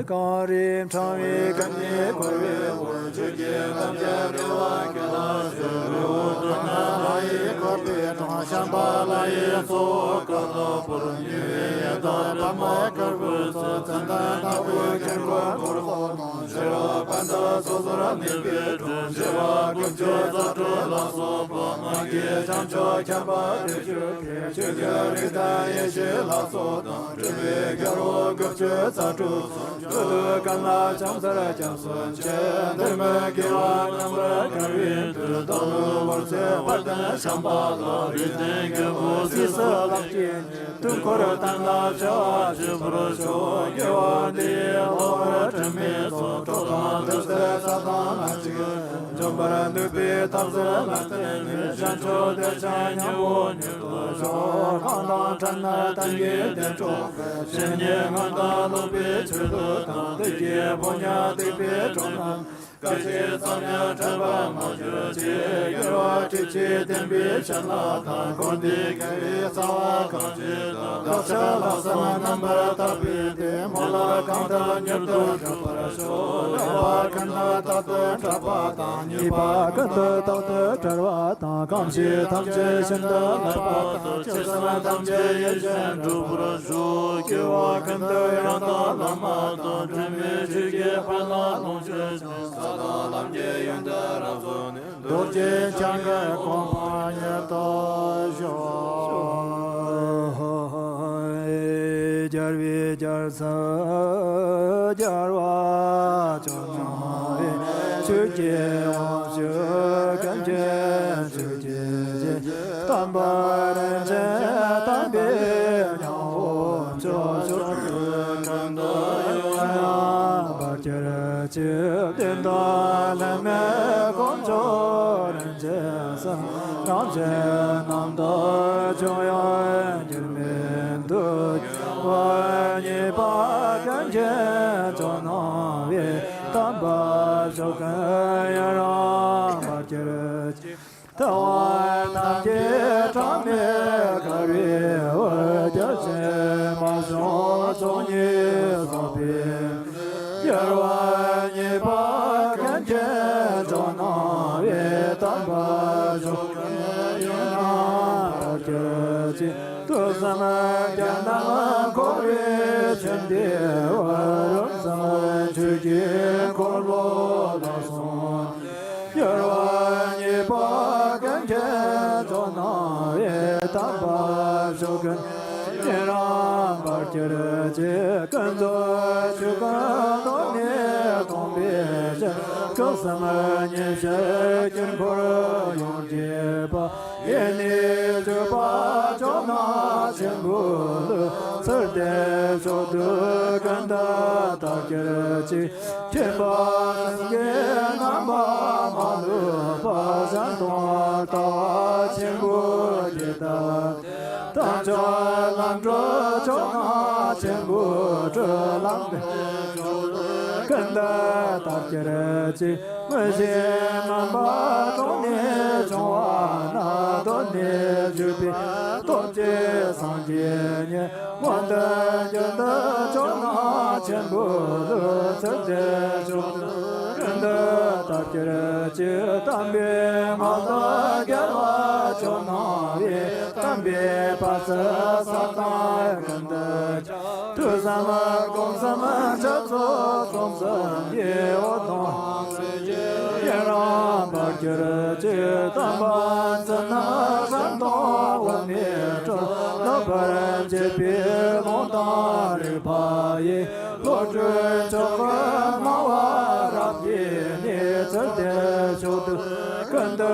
གངས་རིའི་ཕྲེང་བའི་ཀ་ནས་འཁོར་བའི་དབུར། ཆོས་ཀྱི་རྣམ་རྒྱལ་རོལ་བ་ཀུན་ལ་གསོལ། རི་བོ་ཀུན་ལྷ་ཡིས་བསྐོར་བའི་གྲོང་། བྱམས་པ་ལྷ་ཡི་ཚོགས་ཀུན་ལ་འབུལ། མྱུར་བའི་ཡི་དམ་པདྨ་དཀར་པོའི་ཚོགས། མཚན་དང་ནག་པོའི་དཀྱིལ་འཁོར་འཁོར་ལོ་ནང་། བྱེ་བ་ཕན་དང་ཚོགས་གསོག་ནུས་པའི་གྲོགས། བྱེ་བ་དགུ་བཅུ་རྩ་དྲུག་ལ་སོགས་པ། མ་སྐྱེས་བྱང་ཆུབ་ཁྱད་པར་དྲུག་ཅུ་སྐྱེ། ཆོས་ཀྱི་རིགས་དང་ཡེ་ཤེས་ལ་སོགས་དང་། སྤྲུལ་པའི་རྒྱལ་པོ་དགུ་བཅུ་རྩ་དྲུག་གསུངས། སྤྱོད་དུས་གང་ལ་ཕྱག་འཚལ་སྐྱབས་སུ་མཆི། འདིར་མི་དགེ་བ་རྣམ་པར་དགར་བའི་མཐུས། བདག་ལུ་བོར་ཚེ་དཔལ་ལྡན་བྱམས་པ་ལ། རིགས་ལྡན་རྒྱལ་པོ་སྲས་སུ་ལྷག་བཅས་ནས། དུས་འཁོར་གཏན་ལ་འཕྱར་བ་སྤྱོད་པར་ཤོག། དགེ་བ་འདི་ཡིས་སློབ་པར་འཕྲིན་མེད་སོགས། གྲོགས་དང་ཐུགས་སྲས་ཚ་དང་ལྷན་ཅིག་ཏུ། འཇོམས་པར་ནུས་པའི་ཐབས་ཚུལ་ལ་བརྟེན་ནས། བྱང་ཆུབ་བདེ་ཆེན་སྙིང་པོ་མྱུར་ཐོབ་ཤོག། གང་དང་ཕྲད་ན་བསྟན་གྱི་བདེ་མཆོག་གི། བཤེས་གཉེན་ངག་དང་སློབ་པའི་ཆོས་ལུགས་དང་། བདེ་སྐྱིད་ཕོ་ཉ་སྡིག་པའི་གྲོགས་རྣམས། སྐད་ཅིག་ཙམ་ཡང་ཕྲད་པར་མ་གྱུར་ཅིག། རྒྱལ་བ་ཁྲི་ཆེན་བསྟན་པའི་བྱིན་རླབས་དང་། འཁོར་འདས་དགེ་བའི་རྩ་བ་གང་ཞིག་དང་། བདག་ཅག་ལྷག་བསམ་རྣམ་པར་དག་པའི་སྡེ། མོས་ལ་གང་དག་མྱུར་དུ་འགྲུབ་པར་ཤོག། རེ་བ་ཀུན་ཏུ་རྟག་ཏུ་འགྲུབ་པ་དང་། ཉེས་པ་ཀུན་ཏུ་རྟག་ཏུ་བྲལ་བ་དང་། གང་བྱས་ཐམས་ཅད་ཤིན་ཏུ་ལེགས་པ་དང་། ཆོས་གསུམ་ཐམས་ཅད་ཡིད་བཞིན་འགྲུབ་པར་ཤོག། སྐྱེ་བ་ཀུན་ཏུ་ཡང་དག་བླ་མ་དང་། འབྲལ་མེད་ཆོས་ཀྱི་དཔལ་ལ་ལོངས་སྤྱོད་ཅིང་། ས་དང་ལམ་གྱི་ཡོན་ཏན་རབ་རྫོགས་ནས། རྡོ་རྗེ་འཆང་གི་གོ་འཕང་ཉིད་དུ་ཤོག། རྒྱལ་བའི་རྒྱལ་སྲས་རྒྱལ་བ་ཇོ་ནང་བའི། ཆོས་ཀྱི་དབང་ཕྱུག་ཀུན་མཁྱེན་ཆོས་ཀྱི་རྗེ། དམ་པ་རིན་ཆེན་དམ་པའི་ཉམས་དབང་ཕྱུག། ཕྱོགས་བཅུའི་ཁམས་དང་ཡང་ཡང་འབར་གྱུར་ཅིག། བདེན་དང་ལྷད་མེད་དཀོན་མཆོག་རིན་ཆེན་གསུམ། རང་ཆོས་རྣམ་དག་འབྱུང་ཡང་འགྱུར་མེད་དུ། རྒྱལ་བ་གཉིས་པ་ཀུན་མཁྱེན་ཇོ་ནང་བའི། དམ་པ་ཕྱོགས་ཀུན་ཡུན་རིང་འབར་གྱུར་ཅིག། ཐུབ་དབང་རྣམས་ཀྱི་གྲངས་མེད་དགའ་བའི་འོད། རྒྱལ་སྲས་མ་བྱོན་ཕྱོགས་གཉིས་རྫོགས་པའི། རྒྱལ་བ་གཉིས་པ་ཀུན་མཁྱེན་ཇོ་ནང་བའི། དམ་པ་ཕྱོགས་ཀུན་ཡུན་རིང་འབར་གྱུར་ཅིག། དུས་གསུམ་རྒྱན་རྣམས་འཁོར་བའི་ཆོས་འདུལ་བ། རིམ་གསུམ་ཆོས་ཀྱི་འཁོར་ལོ་ལ་སོགས། རྒྱལ་བ་གཉིས་པ་ཀུན་མཁྱེན་ཇོ་ནང་བའི། དམ་པ་ཕྱོགས་ཀུན་ཡུན་རིང་འབར་གྱུར་ཅིག། ཀུན་རྫོབ་ཆོས་ སེམས་ཉིད་ཞི་དཀྱིལ་འཁོར་ཡོངས་བརྗིད་པ། ཡེ་ནས་སྤྱོད་པ་ཕྱོགས་རྣམས་ཆེན་པོའི་ལུས། ཚུལ་དེ་མཆོག་ཏུ་ཀུན་ཏུ་དག་གྱུར་ཅིག། མཁྱེན་པ་སེམས་བསྐྱེད་རྣམ་པར་མ་ལུས་པ། གཞན་སྟོང་ལྟ་བ་ཆེན་པོ་དེ་དག་སྟེ། དམ་ཆོས་ལམ་སྒྲོན་ཕྱོགས་རྣམས་ཆེན་པོའི་སྒྲོན། ལམ་དེ་མཆོག་ཏུ་ཀུན་ཏུ་དག་གྱུར་ཅིག། མངོན་ཤེས་མུན་པ་དྲངས་ནས་བྱུང་བ་ན། གདོད་ནས་བཞུགས་པའི་སྟོབས་ཀྱིས་སངས་རྒྱས་ཉིད། མངོན་དུ་གྱུར་ཏེ་ཕྱོགས་རྣམས་ཆེན་པོའི་ལུས། ཚུལ་དེ་མཆོག་ཏུ་ཀུན་ཏུ་དག་གྱུར་ཅིག། དམ་པའི་མངའ་བདག་རྒྱལ་བ་ཕྱོགས་རྣམས་ཀྱི། དམ་པའི་བར་ཆད་ས་དང་ཀུན་ཏུ་ཁྱབ། ཐོས་བསམ་སྒོམ་གསུམ་བྱ་རྫོགས་གསུམ་གསུམ་གྱི། འོད་སྟོང་ཡི་རངས་འབར་གྱུར་ཅིག། དམ་པ་ཚུ་རྣམས་གསང་སྟོང་འོད་མའི་དྲོད། ལེགས་པར་བསྐྱེད་པའི་ལུང་དང་རིག་པ་ཡིས། བློ་གྲོས་ཆོས་སྐུའི་སྣང་བ་རབ་རྒྱས་ནས། ཚུལ་དེ་མཆོག་ཏུ་ཀུན་ཏུ་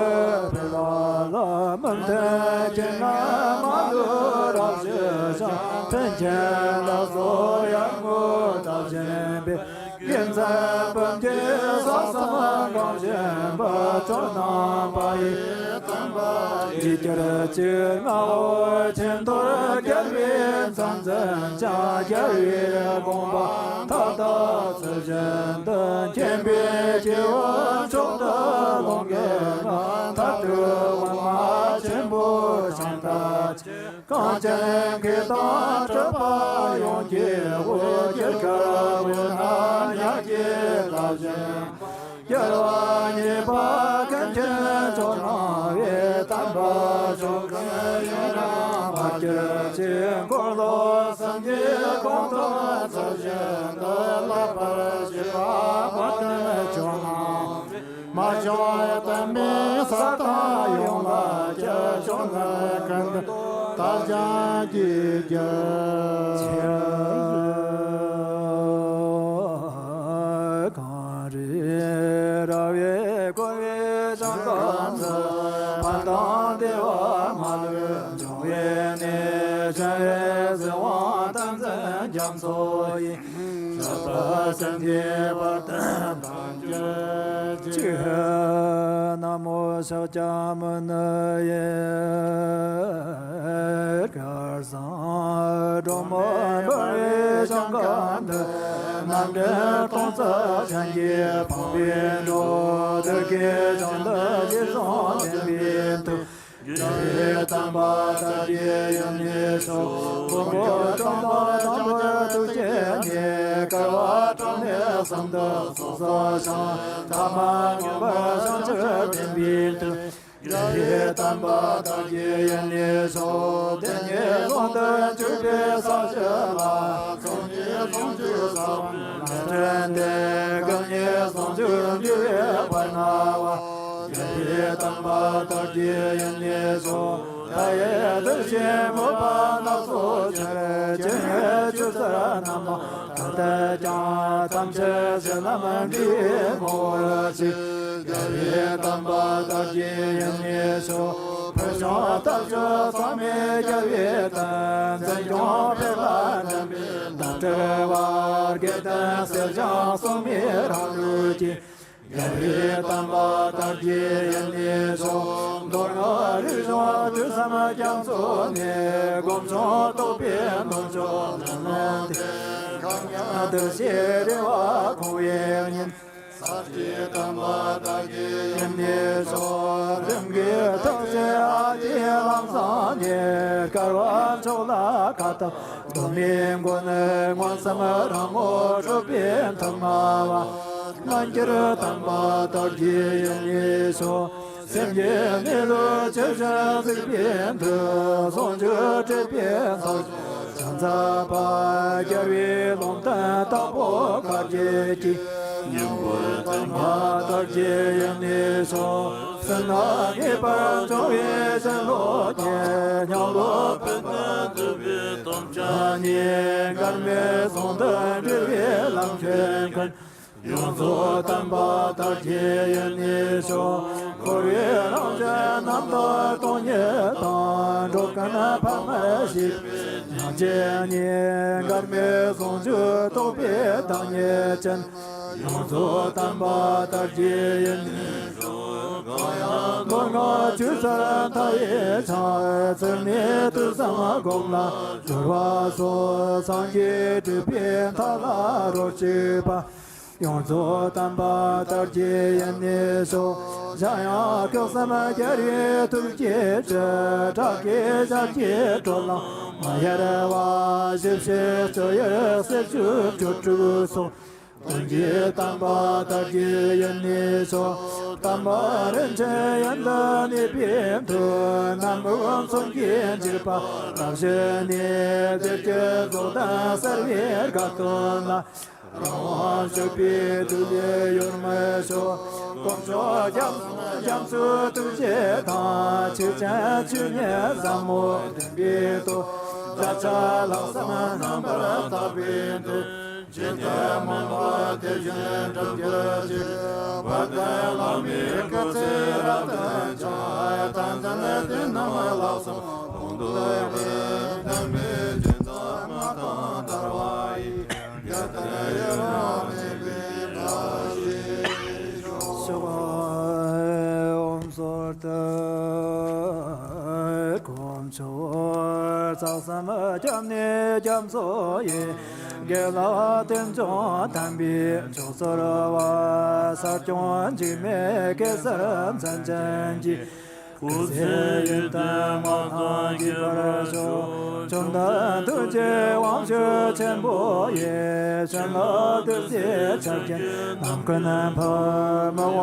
འཕེལ་བ་ལ། མི་མཐུན་རྐྱེན་ངན་མ་ལུས་རབ་ཞི་ཞིང་། མཐུན་རྐྱེན་ལ་སོགས་ཡར་ངོ་རབ་བཞེངས་པའི། དགེ་མཚན་ཕུན་གྱིས་ས་གསུམ་གང་བཞེངས་པ། ཕྱོགས་རྣམ་པ་ཡི་དམ་པ་བརྗིད་གྱུར་ཅིག། རྔ་བོ་ཆེན་ཐོར་རྒྱལ་བའི་མཚན་འཛིན་ཅིང་། རྒྱལ་བའི་དགོངས་པ་མཐའ་དག་ཚུལ་བཞིན་དུ། མཁྱེན་པའི་སྐྱེ་བོ་མཆོག་ཏུ་ལོངས་སྐུའི་ངང་། མཐའ་བྲལ་དབུ་མ་ཆེན་པོ་ཤཱནྟ་ཆེན། གངས་ཅན་གོས་དང་གྲུབ་པ་ཡོངས་ཀྱི་དབུས། གྱེས་ཁར་འོད་སྣང་ཉག་གི་ལ་བཞིན། རྒྱལ་བ་གཉིས་པ་ཀུན་མཁྱེན་ཕྱོགས་རྣམས་ཀྱི། དམ་པ་མཆོག་གི་ཡུམ་རང་འབར་གྱུར་ཅིག། འཁོར་ལོ་གསུམ་གྱི་གོང་དུ་ཚུལ་བཞིན་དུ། ལེགས་པར་བཞེངས་པ་དཔལ་ལྡན་ཕྱོགས་རྣམས། མ་བྱོན་དམ་པའི་ས་དང་ཡུལ་ལ་ཁྱབ། ཕྱོགས་ལས་ཀུན་ཏུ་དག་ཀྱང་བརྗིད་གྱུར་ཅིག། གངས་རི་ར་བས་བསྐོར་བའི་ཞིང་ཁམས་སུ། ཕན་དང་བདེ་བ་མ་ལུས་འབྱུང་བའི་གནས། བྱམས་པའི་གཟིགས་དབང་བསྟན་འཛིན་རྒྱ་མཚོ་ཡི། ཞབས་པད་སྲིད་མཐའི་བར་དུ་བརྟན་གྱུར་ཅིག། ན་མོ་ཤཱཀྱ་མུ་ནེ། སྐལ་བཟང་སྒྲོལ་མ་འབར་བའི་ཞིང་ཁམས་དུ། རྣམ་འདྲེན་སྟོང་རྩ་ཞིང་གི་ཕུང་པོའི་འགྲོ། འདོད་ཀྱི་ཞིང་དུ་རྗེས་བཟུང་བསྟན་པའི་མཐུ། རྒྱལ་བའི་བསྟན་པ་དར་རྒྱས་ཡུན་རིང་ཤོག། ཀུན་དགའ་དམ་པ་དམ་པའི་ཐུགས་བསྐྱེད་ནི། བསྐལ་པ་གྲངས་མེད་གསུམ་དུ་ཚོགས་བསགས་ཤིང་། ཐ་མལ་མུན་པ་བྱང་ཕྱིར་འདྲེན་པའི་མཐུ། རྒྱལ་བའི་བསྟན་པ་དར་རྒྱས་ཡུན་རིང་ཤོག། བདེན་གཉིས་ཟུང་དུ་འཇུག་པའི་ས་གཞི་ལ། ཚོགས་གཉིས་ཟུང་འཇུག་ས་བོན་ལས་བསྒྲིབས་ཏེ། སྐུ་གཉིས་ཟུང་འཇུག་འདུལ་བའི་བར་སྣང་བ། རྒྱལ་བའི་བསྟན་པ་དར་རྒྱས་ཡུན་རིང་ཤོག། མཐའ་ཡས་གདུལ་བྱའི་མོས་པ་སྣ་ཚོགས་ཕྱིར། སྤྱན་རས་ཆོས་ཚུལ་རྣམ་པར་དག་ལྟར་ཀྱང་། ཐམས་ཅད་གཞི་ལམ་འདི་ཡིས་མོས་པར་གྱུར། རྒྱལ་བའི་བསྟན་པ་དར་རྒྱས་ཡུན་རིང་ཤོག། ཕུལ་བྱུང་ལྟ་སྤྱོད་ཚང་མས་རྒྱལ་བའི་དོན། འཛིན་སྐྱོང་འཕེལ་ལ་འགྲན་པའི་དང་བྲལ་བར། དགེ་འདུན་སེར་སྦྱངས་སྲུང་མའི་རང་ལུགས་ཀྱི། རྒྱལ་བའི་བསྟན་པ་དར་རྒྱས་ཡུན་རིང་ཤོག། མདོ་སྔགས་རིག་གཞུང་དུས་གསུམ་རྒྱ་མཚོ་ནས། སྒོམ་བྱུང་རྟོགས་པའི་ནུབ་ཕྱོགས་ནམ་མཁའ་དེར། གང་ཉིད་འདུ་ཤེས་རེ་བ་སྐོང་བའི་ཉིན། ས་སྟེང་བསྟན་པ་དར་རྒྱས་ཡུན་རིང་ཤོག། རིམ་གྱིས་ཐུགས་རྗེ་ཨ་ཏིའི་ལམ་བཟང་ནས། བསྐལ་པ་མཆོག་ལ་ཁ་ཏ་བསྒོམ་པའི་མགོན། མངོན་སུམ་རང་ངོ་སྒྲུབ་པའི་ཐུགས་མངའ་བ། རྣལ་འབྱོར་དམ་པ་དར་རྒྱས་ཡུན་རིང་ཤོག། སེམས་ཀྱི་གནས་ལུགས་ཇི་བཞིན་གཟིགས་པའི་མཐུ། ཟུང་འཇུག་སྤྲུལ་པའི་ཚོགས་ཞིང་མཛད་པ། རྒྱལ་བའི་ལུང་བསྟན་དྭགས་པོ་མཁར་བརྒྱད་ཀྱི། སྙིང་པོ་བསྟན་པ་དར་རྒྱས་ཡུན་རིང་ཤོག། བསོད་ནམས་ངེས་པར་འབྱུང་བའི་བྱིན་རླབས་ཀྱིས། སྙིང་ལུས་ཕན་བདེ་འདོད་པའི་དམ་བཅའ་ཉིད། འགལ་མེད་ཟུང་དུ་འབྲེལ་བའི་ལམ་ཁྱེར་ཀུན། ཡོངས་སུ་དམ་པ་དར་རྒྱས་ཡེ་ནས་ཤོག། འཁོར་བའི་རང་བཞིན་རྣམ་དག་སྟོང་ཉིད་དང་། འགྲོ་ཀུན་ཕ་མར་བཞེས་པའི་སྙིང་རྗེ་ཉིད། འགལ་མེད་ཟུང་འཇུག་རྟོགས་པའི་བདག་ཉིད་ཅན། ཡོངས་སུ་དམ་པ་དར་རྒྱས་ཡེ་ནས་ཤོག། གང་ཡང་མདོ་སྔགས་ཆོས་ཚུལ་མཐའ་ཡས་ཀྱང་། ཚུལ་གནས་ཐོས་བསམ་སྒོམ་ལ་སྦྱོར་བ་སོགས། སངས་རྒྱས་སྒྲུབ་པའི་མཐའ་ལ་རོ་གཅིག་པ། ཡོངས་སུ་དམ་པ་དར་རྒྱས་ཡེ་ནས་ཤོག། འཇམ་དབྱངས་སྐུ་གསུམ་རྒྱལ་བའི་ཐུགས་ཀྱི་སྤྲུལ། ཕྲག་གི་ཞབས་ཀྱུ་སྤྲོ་ལོང་མ་ཡལ་བ། ཞབས་ཕྱི་སྤྱོད་ཡུལ་གསེར་ཞུན་སྦྱོར་དྲུག་སོགས། དོན་གྱི་དམ་པ་དར་རྒྱས་ཡེ་ནས་ཤོག། དམ་པ་རིན་ཆེན་ཡོན་ཏན་གནས་པའི་མཐུས། རྣམ་ཀུན་མཚོན་གྱི་འཇིགས་པ་བརླགས་བྱས་ནས། བདེ་སྐྱིད་རྫོགས་ལྡན་གསལ་བའི་དགའ་སྟོན་ལ། རང་དབང་ཕྱུག་པའི་ཐུགས་ལས་གཡོར་མི་ཤོག། དཀོན་མཆོག་རྒྱ་མཚོ་རྒྱ་མཚོའི་ཐུགས་རྗེ་དང་། ཆོས་ཅན་ཆོས་ཉིད་ཟབ་མོ་བདེན་པའི་སྟོབས། བརྒྱ་ཆ་ལྷག་བསམ་རྣམ་པར་དག་པའི་མཐུས། འཇིག་རྟེན་མུན་པ་དེ་བཞིན་བསྒྲིབས་གྱུར་ཅིག། དཔལ་ལྡན་བླ་མའི་སྐུ་ཚེ་རབ་བརྟན་ཅིང་། བསྟན་འཛིན་དེ་རྣམས་ལ་སོགས་གོང་དུ་འཕེལ། དམ་པའི་སྦྱིན་བདག་མངའ་ཐང་དར་བ་ཡི། རྒྱལ་དར་ཡུན་རིང་གནས་པའི་བཀྲ་ཤིས་ཤོག། ཨོཾ་སྭསྟི། དཀོན་མཆོག་རྩ་གསུམ་སྐྱབས་གནས་རྒྱ་མཚོ་ཡི། དགེ་ལེགས་རྟེན་འབྱུང་དམ་པའི་མཆོག་སྩོལ་བ། ས་སྐྱོང་འཇིགས་མེད་གེ་སར་མཚན་ཅན་གྱི། སྐུ་ཚེ་ཡུན་བརྟན་མངའ་ཐང་རྒྱས་པར་ཤོག། བཅོམ་ལྡན་ཐུགས་རྗེའི་དབང་ཕྱུག་ཆེན་པོ་ཡི། བྱིན་རླབས་བདུད་རྩིའི་ཆར་ཆེན་རྣམ་ཀུན་ཕབ། མི་དབང་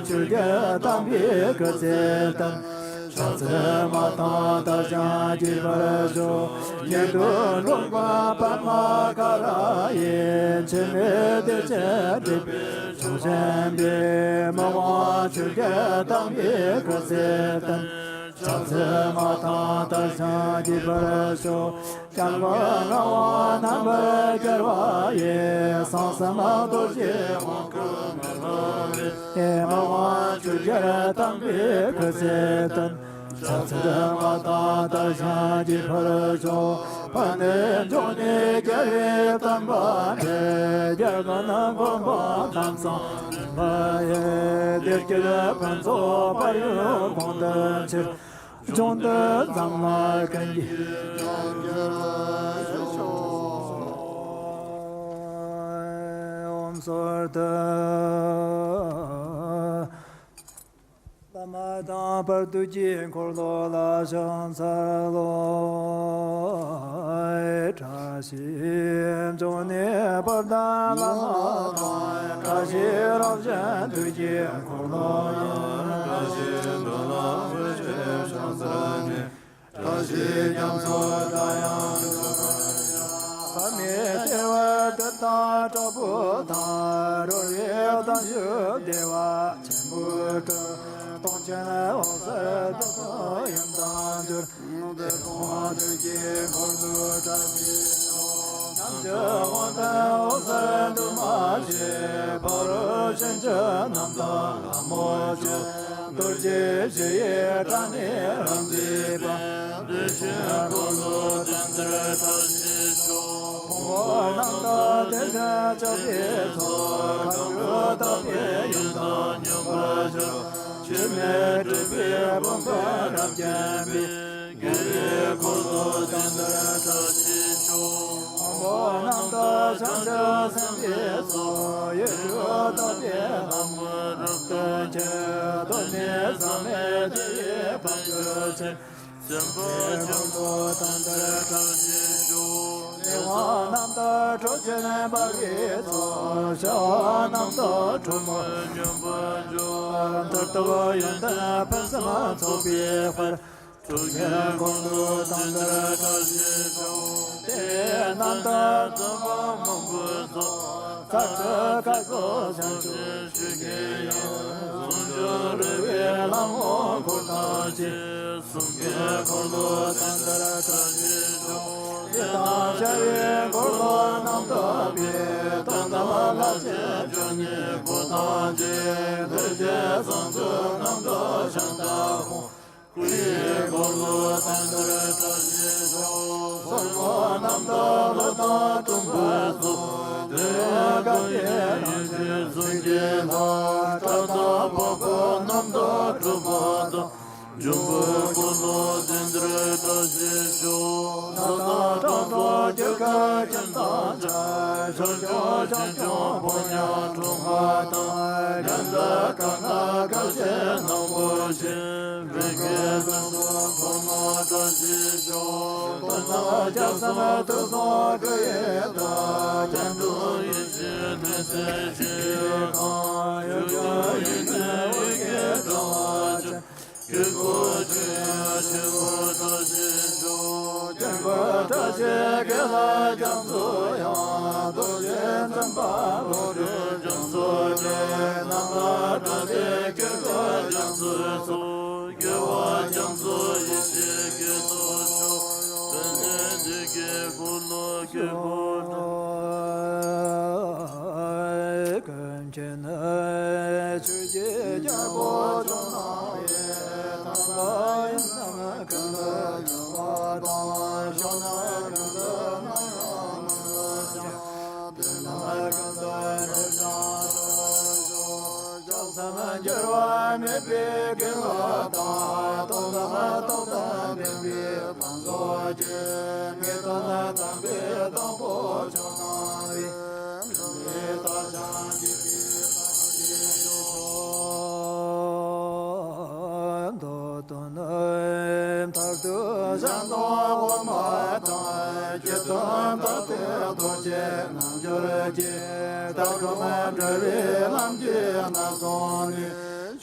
ཆོས་རྒྱལ་དམ་པའི་སྐུ་ཚེ་བརྟན། ཕྱག་འཚལ་མངའ་ཐང་དར་ཞིང་རྒྱས་པར་ཤོག། ཉེ་དུ་འགྲོ་མགོན་པདྨ་ཀ་ར་ཡི། འཆི་མེད་བདེ་ཆེན་སྒྲུབ་པའི་མཆོག་ཆེན་པོའི། མི་དབང་ཆོས་རྒྱལ་དམ་པའི་སྐུ་ཚེ་བརྟན། ཕྱག་འཚལ་མངའ་ཐང་དར་ཞིང་རྒྱས་པར་ཤོག། སྐྱབས་མགོན་ངག་དབང་རྣམ་པར་རྒྱལ་བ་ཡི། གསང་གསུམ་རྡོ་རྗེའི་དབང་བསྐུར་མི་ལུས་པའི། མི་དབང་ཆོས་རྒྱལ་དམ་པའི་སྐུ་ཚེ་བརྟན། ཕྱག་འཚལ་མངའ་ཐང་དར་ཞིང་རྒྱས་པར་ཤོག། ཕ་ནས་འབྱུང་གནས་རྒྱལ་བའི་བསྟན་པ་འཕེལ། རྒྱལ་ཀུན་གོ་འཕང་ལམ་བཟང་འདྲེན་པ་ཡི། བདེ་སྐྱིད་ཕུན་ཚོགས་བར་གཡོའི་གོང་དུ་ཆེར། འབྱུང་འདི་འཛམ་གླིང་ཀུན་གྱི། ཨོཾ་སྭསྟི། བླ་མ་དང་བར་དུ་གྱུར་འཁོར་ལོ་ལ་ཕྱག་འཚལ་ལོ། བཀྲ་ཤིས་འབྱུང་གནས་དཔལ་ལྡན་བླ་མ་དང་། བཀྲ་ཤིས་རང་བཞིན་ཐུགས་ཀྱི་འཁོར་ལོ་ཡང་། བཀྲ་ཤིས་འགྲོ་ལ་བཀྲ་ཤིས་ཕྱག་འཚལ་ནས། བཀྲ་ཤིས་རྒྱ་མཚོ་དང་ཡང་འགྲོ་བར་བྱ། བར་མའི་ལྟེ་བར་གདུགས་དང་དྲག་པོ་དང་། རོལ་པའི་གདངས་ཞུ་བདེ་བ་ཆེན་པོའི་སྒྲ། སྟོང་ཆེན་འོད་ཟེར་ཏོག་ཏོ་ཡུམ་དང་འབྱོར། བདེ་སྟོང་དུས་ཀྱི་འཁོར་ལོ་བཀྲ་ཤིས་ཤོག། ཉམས་བཅས་དབང་ལྡན་འོད་ཟེར་འདུས་མ་བྱས། ཕ་རོལ་ཕྱིན་བཅུ་རྣམ་དག་ལྷ་མོ་བཅས། རྡོ་རྗེ་བཞི་ཡི་གྲངས་ནི་རབ་མཛེས་པ། བདེ་ཆེན་འཁོར་ལོ་བསྟན་འདིར་བཀྲ་ཤིས་ཤོག། ཕུང་པོ་རྣམ་དག་བདེ་ཆེན་ཆགས་པའི་ཚོགས། མཁའ་འགྲོ་དག་པའི་ཡོན་ཏན་མངོན་པར་ཤར། འཆི་མེད་སྤྲུལ་པའི་བུམ་པ་རབ་བརྒྱན་པའི། དགེ་བའི་འཁོར་ལོ་བསྟན་འདིར་བཀྲ་ཤིས་ཤོག། ཕུང་པོ་རྣམ་དག་བྱང་ཆུབ་སེམས་དཔའི་ཚོགས། ཡིད་སྤྲུལ་དག་པའི་ལྷ་མོ་རབ་ཏུ་འཁྱིལ། གདོད་ནས་བཟང་མོའི་དེ་ཡི་དཔལ་འབྱོར་ཆེ། སེམས་དཔའི་འཁོར་ལོ་བསྟན་འདིར་བཀྲ་ཤིས་ཤོག། ལས་དབང་རྣམ་དག་འགྲོ་ཆེན་འབར་བའི་ཚོགས། བྱ་བ་རྣམ་དག་གྲོགས་མོ་མངོན་པར་འབྱོར། མཐར་ཐུག་ཡོན་ཏན་ཕུན་སུམ་ཚོགས་པའི་དཔལ། འགྲོ་ཆེན་འཁོར་ལོ་བསྟན་འདིར་བཀྲ་ཤིས་ཤོག། དེ་ཡི་རྣམ་དག་ཙམ་པ་མང་པོའི་ཚོགས། ཚར་གཅིག་སྐལ་བཟང་བྱང་ཆུབ་ཞུ་མཁན་ཡང་། ཟུང་འཇུག་རོལ་པའི་ལྷ་མོ་འཁོར་དང་བཅས། གསུང་གི་འཁོར་ལོ་བསྟན་འདིར་བཀྲ་ཤིས་ཤོག། ཡི་དམ་ཤར་བའི་འཁོར་ལོ་རྣམ་དག་པའི། དོན་དམ་ལྷ་ ཞེས་བརྗོད་ནས་འགོ་དང་བཅས་ལྷ་བཅས་སངས་རྒྱས་རྣམས་དང་ཤིང་རྟ་ཁོང་ཁུ་ཡི་འཁོར་ལོ་བསྟན་འདིར་བཀྲ་ཤིས་ཤོག །གསོལ་བ་རྣམ་དག་ལྷ་དང་སྲུང་མའི་ཚོགས། འདིར་གང་གི་ཡེ་ཤེས་གསུང་གི་ལྷ། སྒྲ་དང་འཕགས་པ་རྣམས་དང་གྲུབ་པ་དང་། འབྱུང་པོའི་འཁོར་ལོ་བསྟན་འདིར་བཀྲ་ཤིས་ཤོག །ལྷ་དང་དྲག་པོ་སྐྱེ་རྒ་མཚན་དང་བཅས། ཆོས་སྐྱོང་ཞིང་སྐྱོང་ཕོ་ཉ་འབྲུག་ལྔ་དང་། ཉ་དང་ག་ན་ག་ཤེད་སྣང་བ་བཞི། བི་ཀ་པུན་ཚོགས་འཁོར་དང་བཀྲ་ཤིས་ཤོག །སྟོབས་དང་རྒྱལ་མཚན་མཐུ་སོགས་སྐུ་ཡི་བདག །རྒྱན་དྲུག་ཡེ་ཤེས་ལྷུན་གྱིས་གཤེགས་ཤིང་། ཡུལ་དང་ཡུལ་ནི་དབུས་ཀྱི་གྲྭ་པ་ཆེན། དཀྱིལ་འཁོར་ཆོས་དབྱིངས་ཆེན་པོར་བཀྲ་ཤིས་ཤོག །དཀྱིལ་འཁོར་བཀྲ་ཤིས་དཀྱིལ་ལ་རྒྱ་མཚོ་ཡང་། རྡོ་རྗེ་འཛིན་པ་འོག་གྲོལ་རྒྱ་མཚོ་འདྲེན། རྣམ་པར་དག་པའི་དཀྱིལ་འཁོར་རྒྱ་མཚོའི་ཚོགས། དགེ་བ་རྒྱ་མཚོ་ཡེ་ཤེས་སྐྱེད་དུ་ཤོག །དེ་ནས་བདེ་དགེ་འཁོར་ལོ་དཀྱིལ་འཁོར་དང་། ཀུན་མཁྱེན་ཆོས་ཀྱི་རྒྱལ་པོ་ཇོ་ནང་པའི། དམ་པ་ཡུལ་རྣམས་ཀུན་ཏུ་ཡང་བ་དང་། ཕྱོགས་རྣམས་ཀུན་ཏུ་ནམ་ཡང་མི་འབྱུང་། དུས་རྣམས་ཀུན་ཏུ་ནུབ་ཡངས་སུ་ཤོག །སྐྱབས་སེམས་འགྱུར་བ་མེད་པའི་དགེ་བ་དང་། སྟོབས་དང་སྟོབས་དང་ལྡན་པའི་དམ་ཚོགས་ཀྱིས། མི་མཐུན་དམ་པའི་དང་པོ་ཇོ་ནང་པའི། མི་མཐུན་དག་ཀྱང་སྐྱིད་པའི་དག་ཞིང་ཤོག །མདོ་དོན་མཐར་ཐུག་གཞན་དོན་དབུ་མ་དང་། སྤྱི་དོན་དག་པའི་རྡོ་རྗེ་རྣལ་འབྱོར་གྱིས། བདག་སྒོམ་འགྲོ་བའི་ལམ་གྱི་ནང་སོང་ནས།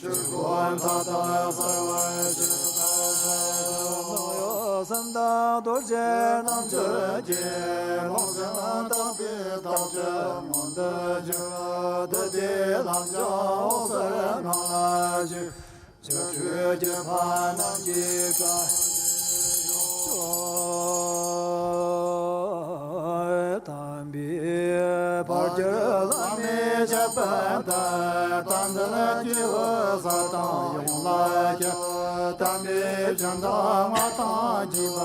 ཆོས་སྐུ་མཐའ་དག་གསལ་བར་ཤོག །སེམས་དང་རྡོ་རྗེ་རྣལ་འབྱོར་གྱིས། རློམ་སེམས་དག་པའི་དག་བྱ་མངོན་དུ་གྱུར། བདུད་སྡེའི་ལམ་སྦྱངས་འོད་གསལ་ངང་ལ་བཞུགས། ཆོ་འཕྲུལ་གྱི་ཕ་རྣམས་ཀྱིས་བཀའ་དམ་པའི་བར་གྱུར་བླ་མའི་ཞབས་པད་བརྟན། བསྟན་འཛིན་གྱི་འོད་ཟེར་དང་ཡོངས་ལ་ཁྱབ། དམ་པའི་ཆོས་མཐའ་མངའ་ཐང་རྒྱས་པ་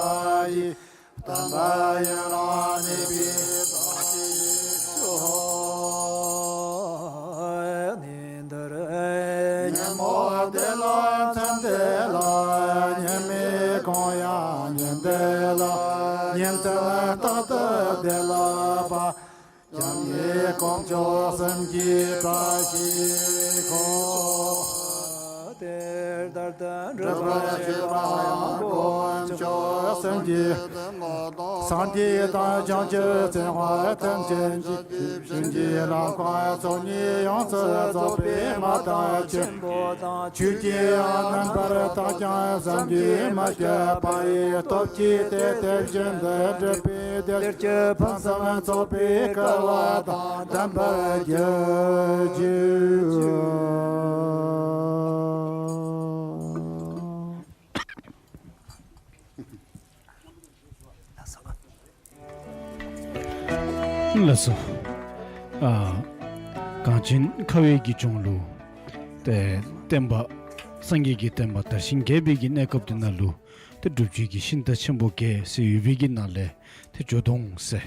ཡི། དམ་པ་ཡུན་རིང་གནས་པའི་བདག་ཅིག་ཤོག །གནས་འདིར་ཉོན་མོངས་བདེ་བླག་མཚན་བདེ་བླག །ཉེས་དམིགས་གང་ཡང་ཉེས་བདེ་བླག །ཉིན་མཚན་རྟག་ཏུ་བདེ་བླག་པ། སྐྱབས་གནས་དཀོན་མཆོག་སེམས་ཀྱི་བཀྲ་ཤིས་ཤོག །དེ་ལྟར་དུ་སྒྲུབ་པར་བྱེད་པ་ཡང་དཀོན་མཆོག་སེམས་ཀྱི། སངས་རྒྱས་དང་བྱང་ཆུབ་སེམས་དཔའ་ཐམས་ཅད་ཀྱི། བྱིན་གྱིས་བརླབ་ཁང་ཚོགས་གཉིས་ཡོངས་སུ་རྫོགས་པའི་མ་དང་ཆེན་པོ་དང་། ཆོས་ཀྱི་དབྱིངས་རྣམ་པར་དག་ཀྱང་བསམ་གྱིས་མི་ཁྱབ་པ་ཡི། སྟོབས་ཀྱིས་དེ་དེ་བཞིན་དུ་སྒྲུབ་པའི་དེར་གྱུར་ཕུན་སུམ་ཚོགས་པའི་སྐལ་བ་དང་ལྡན་པར་གྱུར་ཅིག། ལགས་སོ། ཨ་གངས་ཅན་ཁ་བའི་གི་ལྗོངས་ལུ་ཏེ་བསྟན་པ་སངས་རྒྱས་ཀྱི་བསྟན་པ་དར་ཞིང་རྒྱས་པའི་གི་གནས་སྐབས་འདི་ནང་ལུ་ཏེ་སྒྲུབ་བརྒྱུད་ཀྱི་ཤིང་རྟ་ཆེན་པོ་བརྒྱད་ཟེར་ཡོད་པའི་གི་ནང་ལས་ཏེ་ཇོ་གདོང་ཟེར་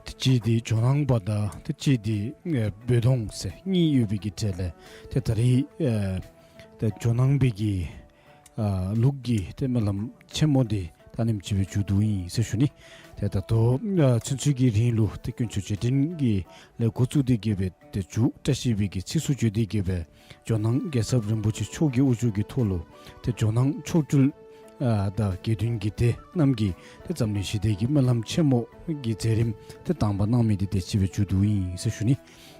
ཏེ་གཅིག་འདི་ཇོ་ནང་པ་དང་ཏེ་གཅིག་འདི་ཨེ་རྦོད་གདོང་ཟེར་གཉིས་ཡོད་པའི་གི་གྲས་ལས་ཏེ་ད་རེས་ཨེ་ཏེ་ཇོ་ནང་པའི་གི་ཨ་ལུགས་ཀྱི་ཏེ་སྨོན་ལམ་ཆེན་མོ་འདི་ད་ཨ་ནེམ་ཅིག་སྦེ་མཇུག་བསྡུཝ་ཨིན་ཟེར་ཞུ་ནི། ཏེ་ད་ལྟོ་ཨ་ཚུན་ཚོད་ཀྱི་རིང་ལུ་ཏེ་དཀོན་མཆོག་རྗེས་དྲན་གྱི་ལས་འགོ་བཙུགས་ཏེ་གི་སྦེ་ཏེ་མཇུག་བཀྲ་ཤིས་པའི་གི་ཚིགས་སུ་བརྗོད་དེ་གི་སྦེ་ཇོ་ནང་རྒྱལ་ཚབ་རིན་པོ་ཆེ་མཆོག་གི་དབུ་བཞུགས་ཀྱི་ཐོག་ལུ་ཏེ་ཇོ་ནང་མཆོག་སྤྲུལ་ཨ་དང་དགེ་འདུན་གྱི་སྡེ་རྣམས་ཀྱིས་ཏེ་འཛམ་གླིང་ཞི་བདེ་གི་སྨོན་ལམ་ཆེན་མོ་གི་མཛད་རིམ་ཏེ་དང་པ་གནང་མི་འདི་དེ་ཅིག་སྦེ་མཇུག་བསྡུཝ་ཨིན་ཟེར་ཞུ་ནི།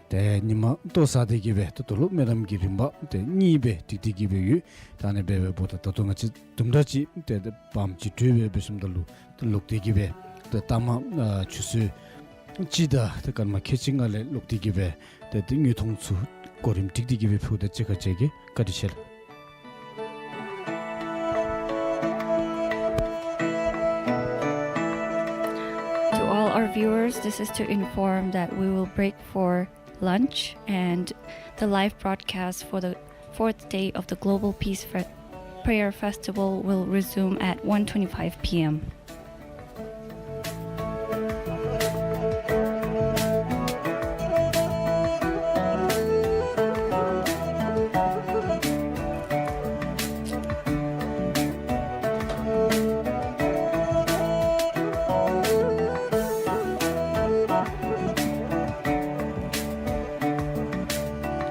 ཏེ་ཉིནམ་ལྟོ་བཟའ་སྟེ་གི་སྦེ་ཏེ་དོ་ལུ་སྨོན་ལམ་གྱི་རིམ་པ་ཏེ་གཉིས་སྦེ་སྒྲིག་སྟེ་གི་སྦེ་ཡོད། ད་ཨ་ནི་སྦེ་འབདཝ་ད་ད་ལྟོ་ང་བཅས་དུམ་གྲ་ཅིག་ཏེ་ཏེ་བམ་ཅིག་གྲོལ་སྦེ་འབད་ཞིནམ་ད་ལུ་ཏེ་ལོག་སྟེ་གི་སྦེ་ཏེ་ལྟ་མ་ཨ་ཆུ་ཚོད་གཅིག་དང་ཏེ་སྐར་མ་ཁལ་གཅིག་ལྔ་ལས་ལོག་སྟེ་གི་སྦེ་ཏེ་ཏེ་དངོས་མཐོང་ཚུ་གོ་རིམ་སྒྲིག་སྟེ་གི་སྦེ་ཕུལཝ་ད་གཅིག་ཁར་མཇལ་གེ། བཀའ་དྲིན་ཆེ་ལགས། To all our viewers, this is to inform that we will break for lunch, and the live broadcast for the fourth day of the Global Peace Fe- Prayer Festival will resume at one twenty-five p.m.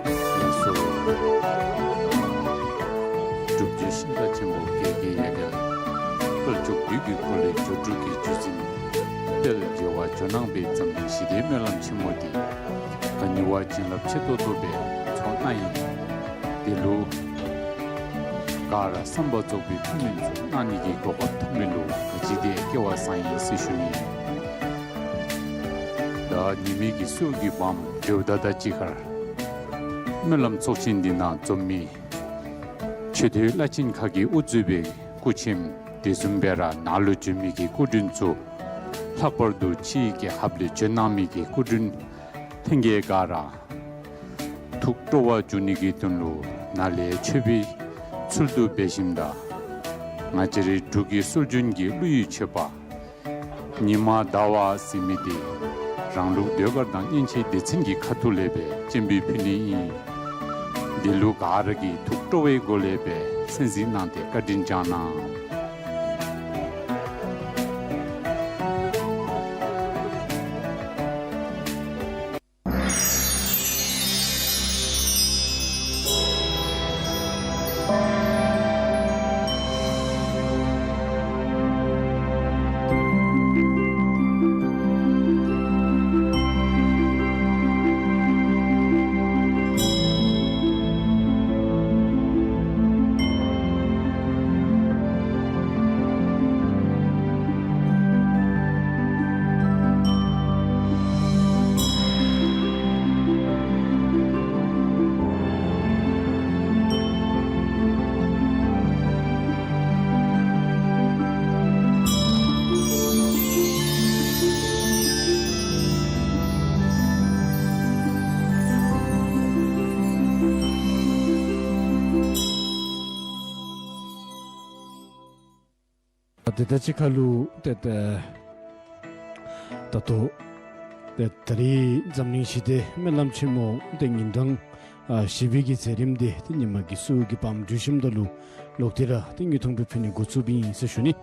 ལགས་སོ། སྒྲུབ་བརྒྱུད་ཤིང་རྟ་ཆེན་པོ་བརྒྱད་ཀྱི་ཡ་གྱལ་དཀར་ཕྱོགས་བདུད་ཀྱི་འཁོར་ལོའི་སྒྱུ་འཕྲུལ་གྱི་བརྒྱུད་འཛིན་དཔལ་རྒྱལ་བ་ཇོ་ནང་པའི་འཛམ་གླིང་ཞི་བདེའི་སྨོན་ལམ་ཆེན་མོ་འདི་ག་ཉི་བ་བྱིན་རླབས་ཆེ་ཏོག་ཏོ་སྦེ་ཚོགས་གནང་ཡི། དེ་ལུ་ག་ར་བསམ་པ་རྫོགས་པའི་ཐུགས་སྨོན་ཚུ་གནང་ནི་གི་གོ་སྐབས་ཐོབ་མི་ལུ་ག་ཅི་དེ་སྐལ་བ་བཟང་ཡི་ཟེར་ཞུ་ནི། ད་ཉི་མའི་གི་གསོལ་གྱི་བམ་འགྲེལ་བ་ད་ད་ཅི་ཁར་སྨོན་ལམ་ཚོགས་ཆེན་འདི་ནང་འཛོམས་མི་ཆོས་སྡེ་བླ་ཆེན་ཁག་གི་དབུ་གཙོས་པའི་སྐུ་མཆེད་དེ་བཟུམ་སྦེ་ར་ནང་ལུ་བྱོན་མི་གི་སྐུ་མགྲོན་ཚུ་ལྷག་པར་དུ་ཕྱིའི་རྒྱལ་ཁབ་ལས་བྱོན་གནང་མི་གི་སྐུ་མགྲོན་ལྷན་རྒྱས་ག་ར་ཐུགས་སྤྲོ་བ་འཇུག་ནི་གི་དོན་ལུ་ནཱ་ལས་མཆོད་པའི་ཚུལ་དུ་འབད་ཞིནམ་ད་ང་བཅས་རའི་འབྲུག་གི་སྲོལ་རྒྱུན་གྱི་གླུ་ཡི་མཆོད་པ་ཉི་མ་ཟླ་བ་ཟེར་མི་འདི་རང་ལུགས་ཟློས་གར་དང་མཉེན་ཆས་སྡེ་ཚན་གྱི་ཁ་ཐུག་ལས་སྦེ་སྤྱན་འབུལ་ཕུལ་ནི་ཨིན། འདི་ལུ་ག་ར་གིས་ཐུགས་སྤྲོ་བའི་སྒོ་ལས་སྦེ་གསན་གཟིགས་གནང་སྟེ་བཀའ་དྲིན་བསྐྱང་གནང་། ཏེ་ད་ཅི་ཁ་ལུ་ཏེ་ཏེ་ད་ལྟོ་ཏེ་ད་རིས་འཛམ་གླིང་ཞི་བདེ་སྨོན་ལམ་ཆེན་མོ་ཏེ་ཉིན་གྲངས་ཨ་བཞི་པའི་གི་མཛད་རིམ་འདི་ཏེ་ཉི་མ་གི་གསོལ་གྱི་བམ་བརྒྱུད་ཞིནམ་ད་ལུ་ལོག་སྟེ་ར་ཏེ་དངོས་མཐོང་སྦེ་ཕུལ་ནི་འགོ་བཙུགསཔ་ཨིན་ཟེར་ཞུ་ནི།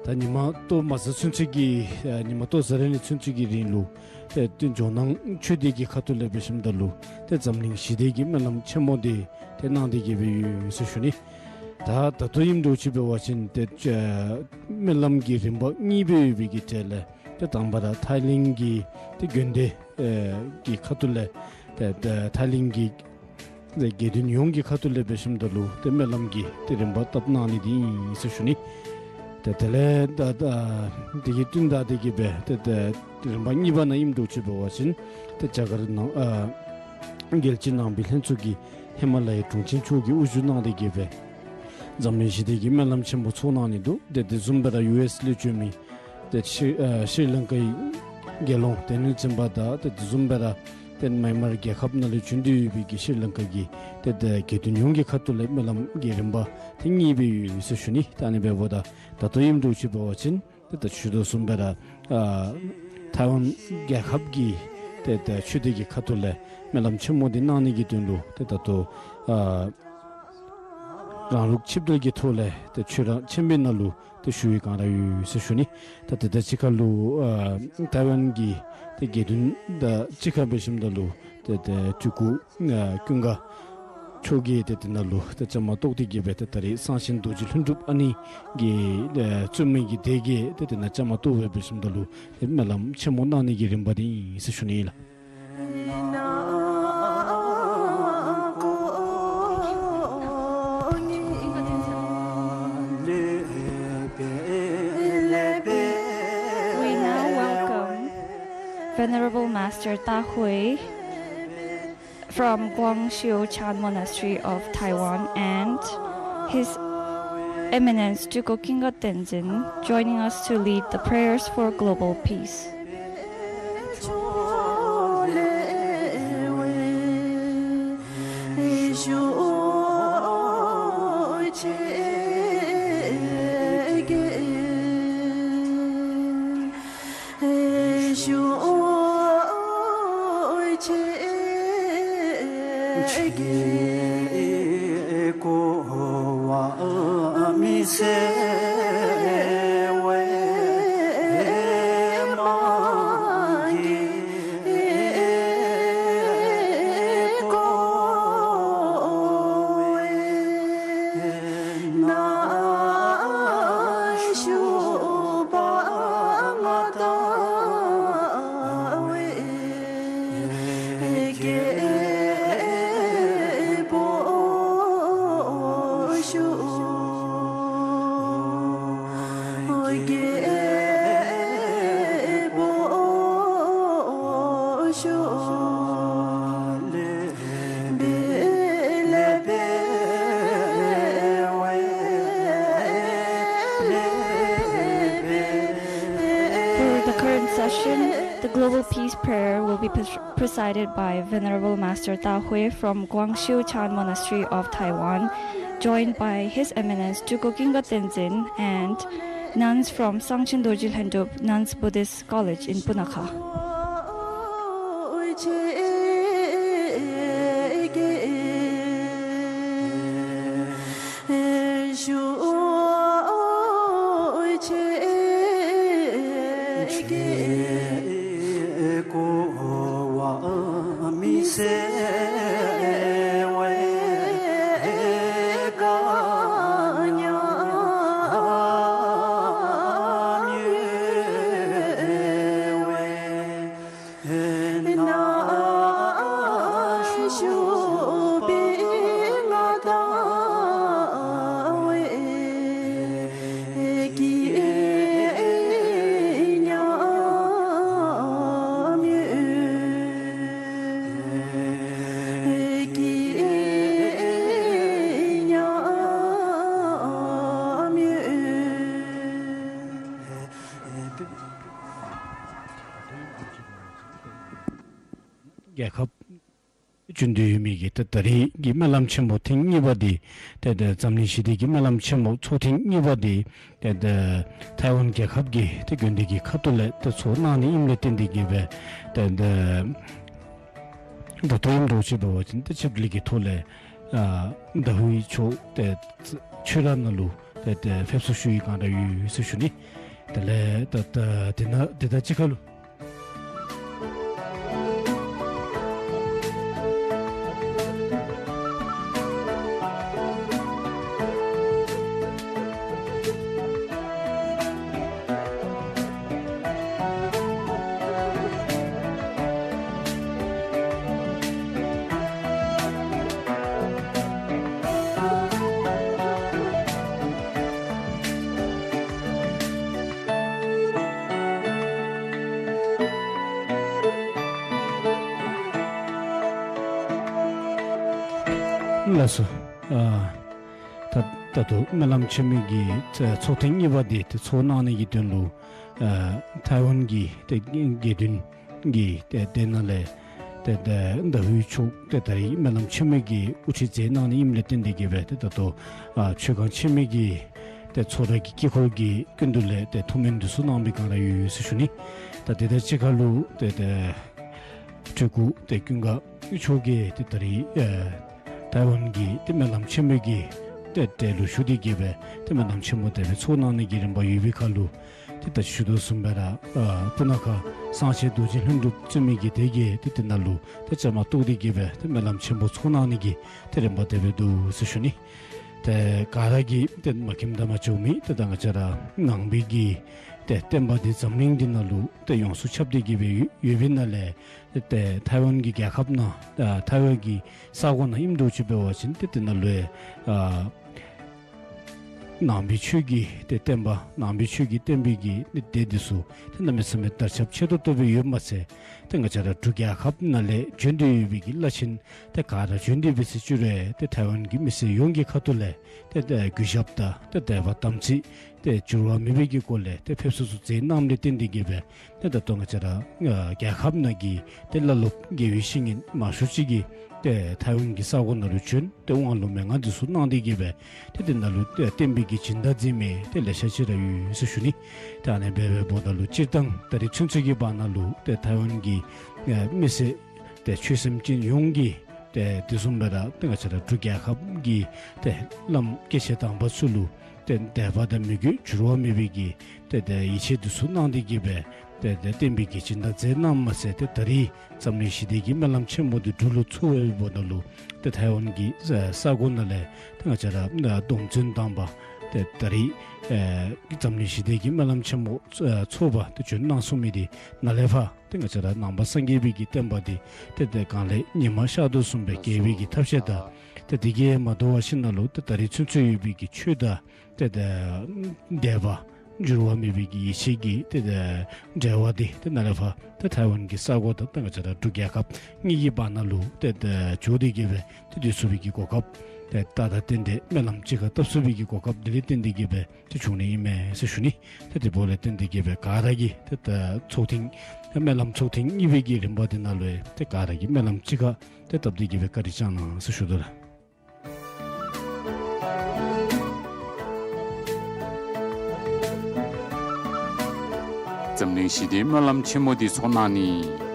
ད་ཉི་མ་ལྟོ་མ་ཟ་ཚུན་ཚོད་ཀྱི་ཨ་ཉི་མ་ལྟོ་ཟ་རན་ནི་ཚུན་ཚོད་ཀྱི་རིང་ལུ་ཏེ་ཏེ་ཇོ་ནང་ཆོས་སྡེ་གི་ཁ་ཐུག་ལས་འབད་ཞིནམ་ད་ལུ་ཏེ་འཛམ་གླིང་ཞི་བདེ་གི་སྨོན་ལམ་ཆེན་མོ་འདི་ཏེ་གནང་སྟེ་གི་སྦེ་ཡོད་ཟེར་ཞུ་ནི། ད་ད་ལྟོ་ཨིནམ་འདྲཝ་ཅིག་འབད་བ་ཅིན་ཏེ་ཨ་སྨོན་ལམ་གྱི་རིམ་པ་གཉིས་སྦེ་ཡོད་པའི་གི་གྲས་ལས་ཏེ་དང་པ་ར་ཐའི་ལེནཌ་གི་ཏེ་དགོན་སྡེ་ཨེ་གི་ཁ་ཐུག་ལས་ཏེ་ཏེ་ཐའི་ལེནཌ་གི་ཏེ་དགེ་འདུན་ཡོངས་ཀྱི་ཁ་ཐུག་ལས་འབད་ཞིནམ་ད་ལུ་ཏེ་སྨོན་ལམ་གྱི་ཏེ་རིམ་པ་བཏབ་གནང་ནི་འདི་ཨིན་ཟེར་ཞུ་ནི། ཏེ་དེ་ལས་ད་ད་དེ་གི་བསྟུན་ད་དེ་གི་སྦེ་ཏེ་ཏེ་རིམ་པ་གཉིས་པ་ནང་ཨིནམ་འདྲཝ་ཅིག་འབད་བ་ཅིན་ཏེ་རྒྱ་གར་ནང་ཨ་རྒྱལ་སྤྱི་ནང་པའི་ལྷན་ཚོགས་ཀྱི་ཧི་མ་ལ་ཡའི་དྲུང་ཆེན་མཆོག་གིས་དབུ་བཞུགས་གནང་སྟེ་གི་སྦེ་འཛམ་གླིང་ཞི་བདེ་གི་སྨོན་ལམ་ཆེན་པོ་ཚོགས་གནང་ནི་འདུག། ཏེ་དེ་བཟུམ་སྦེ་ར་ཡུ་ཨེསི་ལས་བྱོན་མི་ཏེ་ཤྲི་ཨ་ཤྲི་ལང་ཀའི་དགེ་སློང་དེ་ནི་ཙིན་པ་དང་ཏེ་དེ་བཟུམ་སྦེ་ར་ཏེ་མཱན་མར་རྒྱལ་ཁབ་ནང་ལས་བྱོན་ཏེ་ཡོད་པའི་གི་ཤྲི་ལང་ཀ་གི་ཏེ་ཏེ་དགེ་འདུན་ཡོངས་ཀྱི་ཁ་ཐུག་ལས་སྨོན་ལམ་གྱི་རིམ་པ་ཏེ་གཉིས་སྦེ་ཡོད་ཟེར་ཞུ་ནི། ད་ཨ་ནི་འབདཝ་ད་ད་ལྟོ་ཨིནམ་འདྲཝ་ཅིག་འབད་བ་ཅིན་ཏེ་ད་ཞུ་དོ་བཟུམ་སྦེ་ར་ཨ་ཐའི་ཝན་རྒྱལ་ཁབ་ཀྱི་ཏེ་ཏེ་ཆོས་སྡེ་གི་ཁ་ཐུག་ལས་སྨོན་ལམ་ཆེན་མོ་འདི་གནང་ནི་གི་དོན་ལུ་ཏེ་ད་ལྟོ་ཨ་རང་ལུགས་ཆིབས་གྲལ་གྱི་ཐོག་ལས་ཏེ་ཆོས་ར་ཆེན་པོའི་ནང་ལུ་ཏེ་ཞུ་བའི་བསྒང་ར་ཡོད་ཟེར་ཞུ་ནི། ད་ཏེ་ད་ཅི་ཁ་ལུ་ཨ་ཐའི་ཝན་གྱི་ཏེ་དགེ་འདུན་དང་གཅིག་ཁར་འབད་ཞིནམ་ད་ལུ་ཏེ་ཏེ་སྤྲུལ་སྐུ་ཨ་ཀུན་དགའ་མཆོག་གིས་ཏེ་དེ་ནང་ལུ་ཏེ་བཅའ་མར་གཏོགས་ཏེ་གི་སྦེ་ཏེ་ད་རིས་གསང་ཆེན་རྡོ་རྗེ་ལྷུན་གྲུབ་ཨ་ནི་གི་ཨ་བཙུན་མོའི་གི་སྡེ་བརྒྱད་ཏེ་དེ་ནང་བཅའ་མར་གཏོགས་སྦེ་འབད་ཞིནམ་ད་ལུ་ཏེ་སྨོན་ལམ་ཆེན་མོ་གནང་ནི་གི་རིམ་པ་འདི་ཨིན་ཟེར་ཞུ་ནི་ཨིན་ལགས། We now welcome Venerable Master Ta Hui from Guangxiu Chan Monastery of Taiwan and His Eminence Tulku Khyingka Tenzin joining us to lead the prayers for global peace. རྒྱལ་གོ་བ་མི་ཟེར་བའི་མ་གི་གོ་བའི་ན་ཞུ་བ་ང་དང་བའི་For the current session, the Global Peace Prayer will be pres- presided by Venerable Master Ta Hway from Guangxiu Chan Monastery of Taiwan, joined by His Eminence Tulku Kingka Tenzin and nuns from Sangchen Dorji Lhendrup Nuns Buddhist College in Punakha. རྒྱལ་ཁབ་བྱོན་ཏེ་ཡོད་མི་གི་ཏེ་ད་རེས་ཀྱི་སྨོན་ལམ་ཆེན་མོ་ཐེངས་གཉིས་པ་འདི་ཏེ་ཏེ་འཛམ་གླིང་ཞི་བདེ་གི་སྨོན་ལམ་ཆེན་མོ་ཚོགས་ཐེངས་གཉིས་པ་འདི་ཏེ་ཏེ་ཐའེ་ཝན་རྒྱལ་ཁབ་ཀྱི་ཏེ་དགོན་སྡེ་གི་ཁ་ཐུག་ལས་ཏེ་ཚོགས་གནང་ནི་ཨིནམ་ལས་བརྟེན་ཏེ་གི་སྦེ་ཏེ་ཏེ་ད་ལྟོ་ཨིནམ་འདྲཝ་ཅིག་འབད་བ་ཅིན་ཏེ་ཕྱི་གླིང་གི་ཐོག་ལས་ཨ་ཟླ་འོད་མཆོག་ཏེ་ཆོས་ར་ནང་ལུ་ཏེ་ཏེ་ཕེབས་བསུ་ཞུ་ཡི་གང་ར་ཡོད་ཟེར་ཞུ་ནི། དེ་ལས་ད་ད་དེ་ནང་དེ་དང་གཅིག་ཁར་ལུ། ལགས་སོ། ཨ་ད་ད་ལྟོ་སྨོན་ལམ་ཆེན་མོའི་གི་ཚོགས་ཐེངས་གཉིས་པ་འདི་ཏེ་ཚོགས་གནང་ནི་གི་དོན་ལུ་ཨ་ཐའེ་ཝན་གྱི་ཏེ་དགེ་འདུན་གྱི་ཏེ་དེ་ནང་ལས་ཏེ་ད་ཟླ་འོད་མཆོག་ཏེ་ད་རེས་སྨོན་ལམ་ཆེན་མོའི་གི་དབུ་ཁྲིད་མཛད་གནང་ནི་ཨིནམ་ལས་བརྟེན་ཏེ་གི་སྦེ་ཏེ་ད་ལྟོ་ཨ་མཆོད་ཁང་ཆེན་མོའི་གི་ཏེ་ཚོགས་གྲྭ་གི་དཀྱིལ་འཁོར་གྱི་ཀུན་ཏུ་ལས་ཏེ་ཐུགས་སྨོན་འདི་ཚུ་གནང་མི་གང་ར་ཡོད་ཡོད་ཟེར་ཞུ་ནི། ད་དེ་དང་གཅིག་ཁར་ལུ་ཏེ་ཏེ་སྤྲུལ་སྐུ་ཏེ་ཀུན་དགའ་མཆོག་གིས་ཏེ་ད་རེས་ཨ་ཐའེ་ཝན་གྱི་ཏེ་སྨོན་ལམ་ཆེན་མོའི་གི་ཏེ་གྲལ་ལུ་ཞུགས་ཏེ་གི་སྦེ་ཏེ་སྨོན་ལམ་ཆེན་མོ་དེ་སྦེ་ཚོགས་གནང་ནི་གི་རིམ་པ་ཡོད་པའི་ཁར་ལུ་ཏེ་ད་ཞུ་དོ་བཟུམ་སྦེ་ར་ཨ་སྤུ་ན་ཁ་སངས་རྒྱས་རྡོ་རྗེ་ལྷུན་གྲུབ་བརྩི་མི་གི་དེ་གིས་ཏེ་དེ་ནང་ལུ་ཏེ་བཅའ་མར་གཏོགས་ཏེ་གི་སྦེ་ཏེ་སྨོན་ལམ་ཆེན་པོ་ཚོགས་གནང་ནི་གི་ཏེ་རིམ་པ་དེ་སྦེ་འདུག་ཟེར་ཞུ་ནི། ཏེ་ག་ར་གིས་ཏེ་མ་མཁྱེནམ་དང་མ་བྱོན་མི་ཏེ་ད་ང་བཅས་ར་ནང་པའི་གི་ཏེ་བསྟན་པ་འདི་འཛམ་གླིང་འདི་ནང་ལུ་ཏེ་ཡོངས་སུ་ཁྱབ་སྟེ་གི་སྦེ་ཡོད་ཡོད་པའི་ནང་ལས་ཏེ་ཐའེ་ཝན་གྱི་རྒྱལ་ཁབ་ནང་ཨ་ཐའེ་ཝན་གྱི་ས་གོ་ནང་ཨིནམ་འདྲཝ་ཅིག་འབད་བ་ཅིན་ཏེ་དེ་ནང་ལུ་ཨ་ནང་པའི་ཆོས་ཀྱི་ཏེ་བསྟན་པ་ནང་པའི་ཆོས་ཀྱི་བསྟན་པའི་གི་ཏེ་སྡེ་འདི་ཚུ་ཏེ་གནམ་མེད་ས་མེད་དར་ཁྱབ་ཆེ་ཏོག་ཏོ་སྦེ་ཡོདཔ་མ་ཚད་ཏེ་ང་བཅས་ར་འབྲུག་རྒྱལ་ཁབ་ནང་ལས་བྱོན་ཏེ་ཡོད་པའི་གི་བླ་ཆེན་ཏེ་ག་ར་བྱོན་ཏེ་འབད་ཟེར་ཅི་རུང་ཏེ་ཐའེ་ཝན་གྱི་མི་སེར་ཡོངས་ཀྱི་ཁ་ཐུག་ལས་ཏེ་ཏེ་གུས་ཞབས་དང་ཏེ་དད་པ་དམ་ཚིག་ཏེ་འགྱུར་བ་མེད་པའི་གི་སྒོ་ལས་ཏེ་ཕེབས་བསུ་ཚུ་མཛད་གནངམ་ལས་བརྟེན་ཏེ་གི་སྦེ་ཏེ་ད་ལྟོ་ང་བཅས་ར་ཨ་རྒྱལ་ཁབ་ནང་གི་ཏེ་བླ་སློབ་དགེ་བའི་བཤེས་གཉེན་མང་ཤོས་ཅིག་གིས་ཏེ་ཐའེ་ཝན་གྱི་ས་གོ་ནང་ལུ་བྱོན་ཏེ་དབང་ལུང་མན་ངག་འདི་ཚུ་གནང་སྟེ་གི་སྦེ་ཏེ་དེ་ནང་ལུ་ཏེ་བསྟན་པའི་གི་སྦྱིན་བདག་མཛད་མི་ཏེ་ལེ་ཤ་ཅིག་ར་ཡོད་ཡོད་ཟེར་ཞུ་ནི། ཏེ་ཨ་ནི་སྦེ་འབདཝ་ད་ལུ་སྤྱིར་བཏང་ད་རེས་ཚུན་ཚོད་ཀྱི་བར་ན་ལུ་ཏེ་ཐའེ་ཝན་གྱི་ཨ་མི་སེར་ཏེ་ཆོས་སེམས་ཅན་ཡོངས་ཀྱིས་ ཏེ་དེ་བཟུམ་སྦེ་ར་ཏེ་ང་བཅས་ར་འབྲུག་རྒྱལ་ཁབ་ཀྱི་ཏེ་བླམ་སྐྱེས་ཆེན་དམ་པ་ཚུ་ལུ་ཏེ་དད་པ་དང་མོས་གུས་འགྱུར་བ་མེད་པའི་གི་ཏེ་ཏེ་ཡིད་ཆེས་འདི་ཚུ་གནང་སྟེ་གི་སྦེ་ཏེ་ཏེ་བསྟན་པའི་གི་སྦྱིན་བདག་མཛད་གནངམ་མ་ཚད་ཏེ་ད་རིས་འཛམ་གླིང་ཞི་བདེ་གི་སྨོན་ལམ་ཆེན་མོ་འདི་འབྲུག་ལུ་ཚོགས་པའི་བར་ན་ལུ་ཏེ་ཐའེ་ཝན་གྱི་ས་ས་གོ་ནང་ལས་ཏེ་ང་བཅས་ར་སྡོམ་བརྩོན་དམ་པ་ཏེ་ད་རིས་ཨེ་འཛམ་གླིང་ཞི་བདེ་གི་སྨོན་ལམ་ཆེན་མོ་ཚོགས་པ་ཏེ་བྱོན་གནང་ཚུགས་མི་འདི་ནཱ་ལས་ཕར་ཏེ་ང་བཅས་ར་ནང་པ་སངས་རྒྱས་པའི་གི་བསྟན་པ་འདི་ཏེ་ཏེ་གངས་ལས་ཉི་མ་ཤར་དོ་བཟུམ་སྦེ་རྒྱས་པའི་གི་ཐབས་ཤེས་དང་ཏེ་དེ་གིས་མ་དོ་བར་ཞིནམ་ལས་ཏེ་ད་རིས་ཚུན་ཚོད་ཡོད་པའི་གི་ཆོས་དང་ཏེ་ཏེ་དད་པ་འགྱུར་བ་མེད་པའི་གི་ཡིད་ཆེས་ཀྱི་ཏེ་ཏེ་འབྲེལ་བ་འདི་ཏེ་ནཱ་ལས་ཕར་ཏེ་ཐའེ་ཝན་གྱི་ས་གོ་དང་ཏེ་ང་བཅས་ར་འབྲུག་རྒྱལ་ཁབ་གཉིས་ཀྱི་བར་ན་ལུ་ཏེ་ཏེ་འགྱོ་སྟེ་གི་སྦེ་ཏེ་སྡོད་ཚུགས་པའི་གི་གོ་སྐབས་ཏེ་ད་ད་ཏན་ཏན་སྨོན་ལམ་གཅིག་ཁར་བཏབ་ཚུགས་པའི་གི་གོ་སྐབས་འདི་ལས་བརྟེན་ཏེ་གི་སྦེ་ཏེ་བྱུང་ནི་ཨིན་མས་ཟེར་ཞུ་ནི། ཏེ་དེ་འབདཝ་ལས་བརྟེན་ཏེ་གི་སྦེ་ག་ར་གིས་ཏེ་ད་ཚོགས་ཐེངས་སྨོན་ལམ་ཚོགས་ཐེངས་གཉིས་པའི་གི་རིམ་པ་འདི་ནང་ལུ་ཏེ་ག་ར་གིས་སྨོན་ལམ་གཅིག་ཁར་ཏེ་བཏབ་སྟེ་གི་སྦེ་བཀའ་དྲིན་བསྐྱང་གནང་ཟེར་ཞུ་དོ་ལགས། འཛམ་གླིང་ཞི་བདེའི་སྨོན་ལམ་ཆེན་མོ་འདི་ཚོགས་གནང་ནི།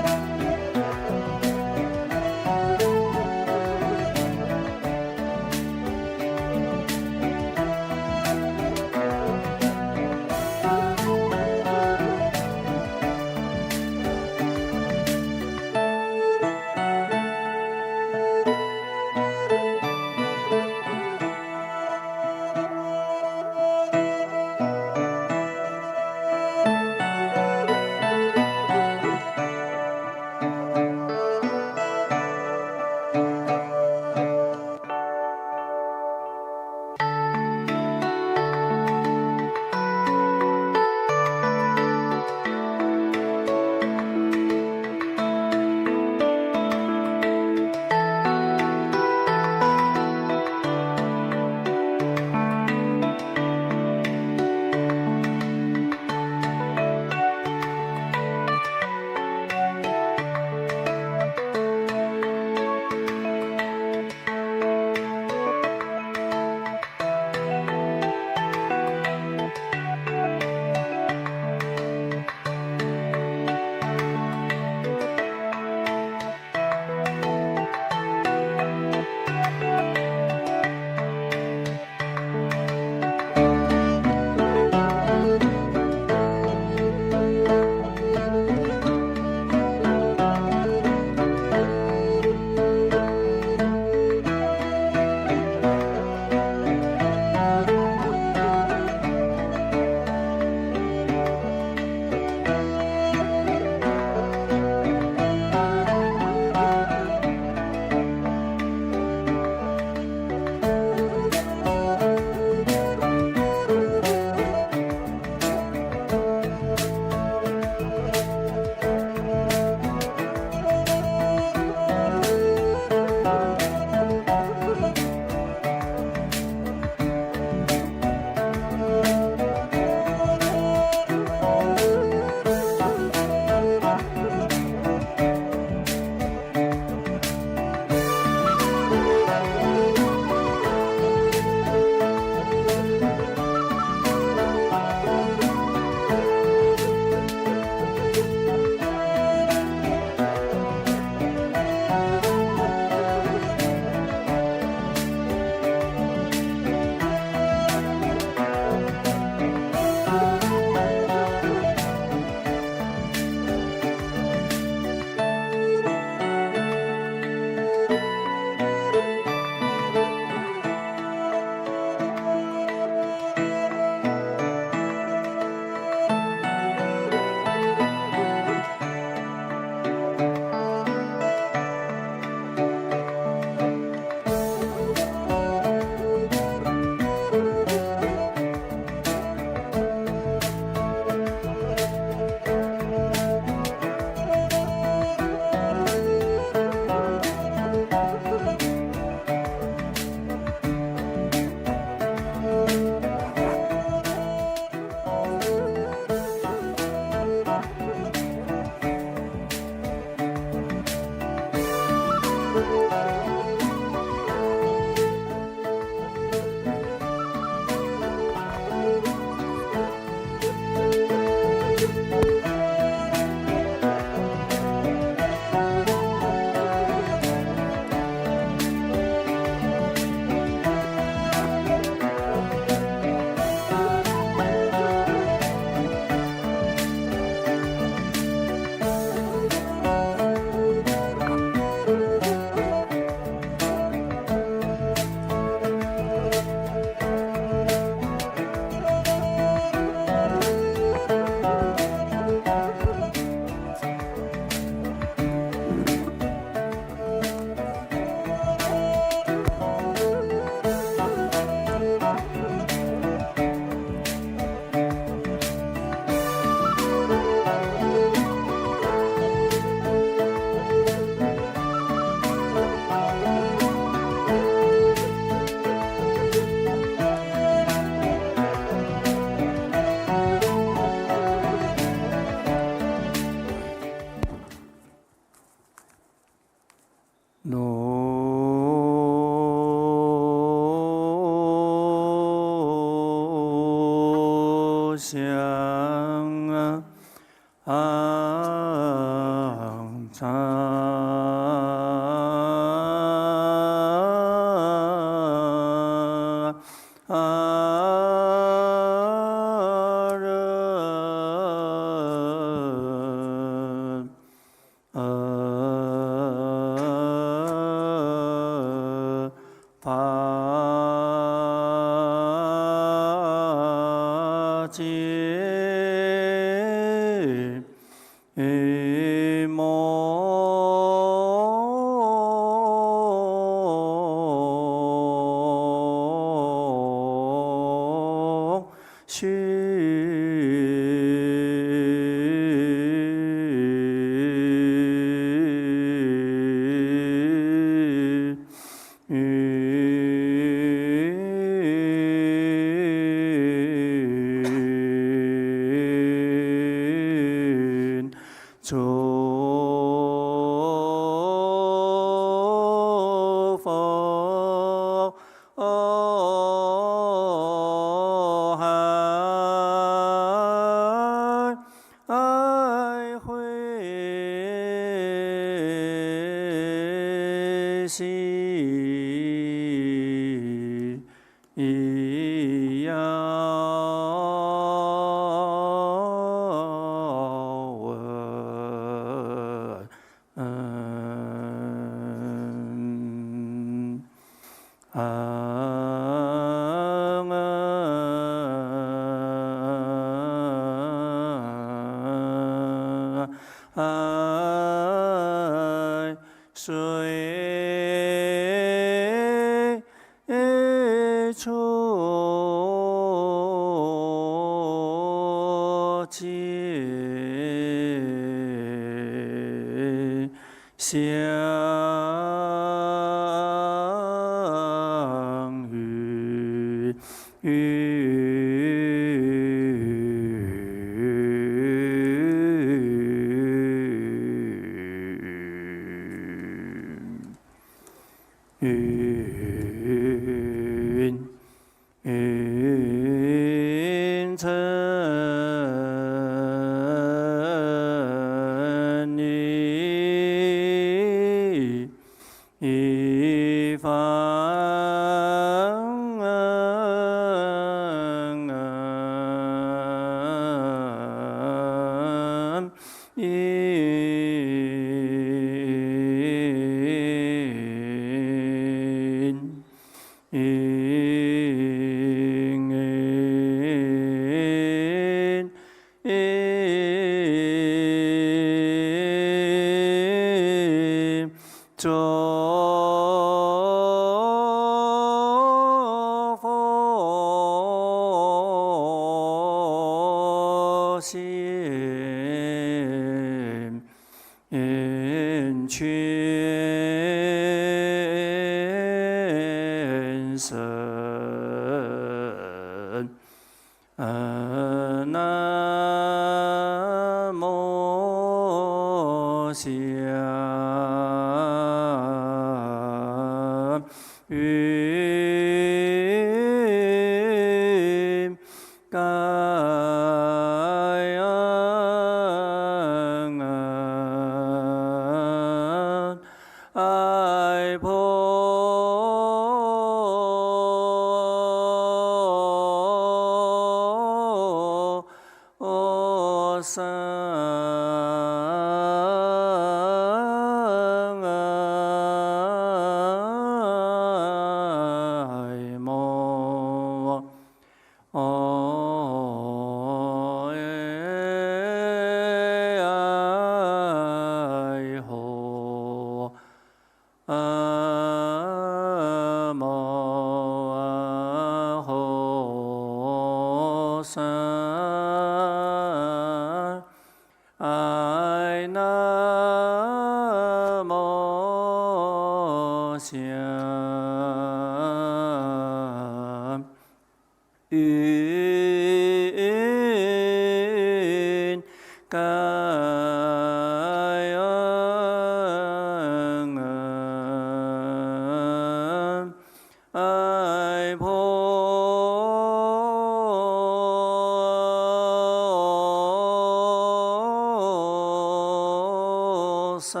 ས་ཨ་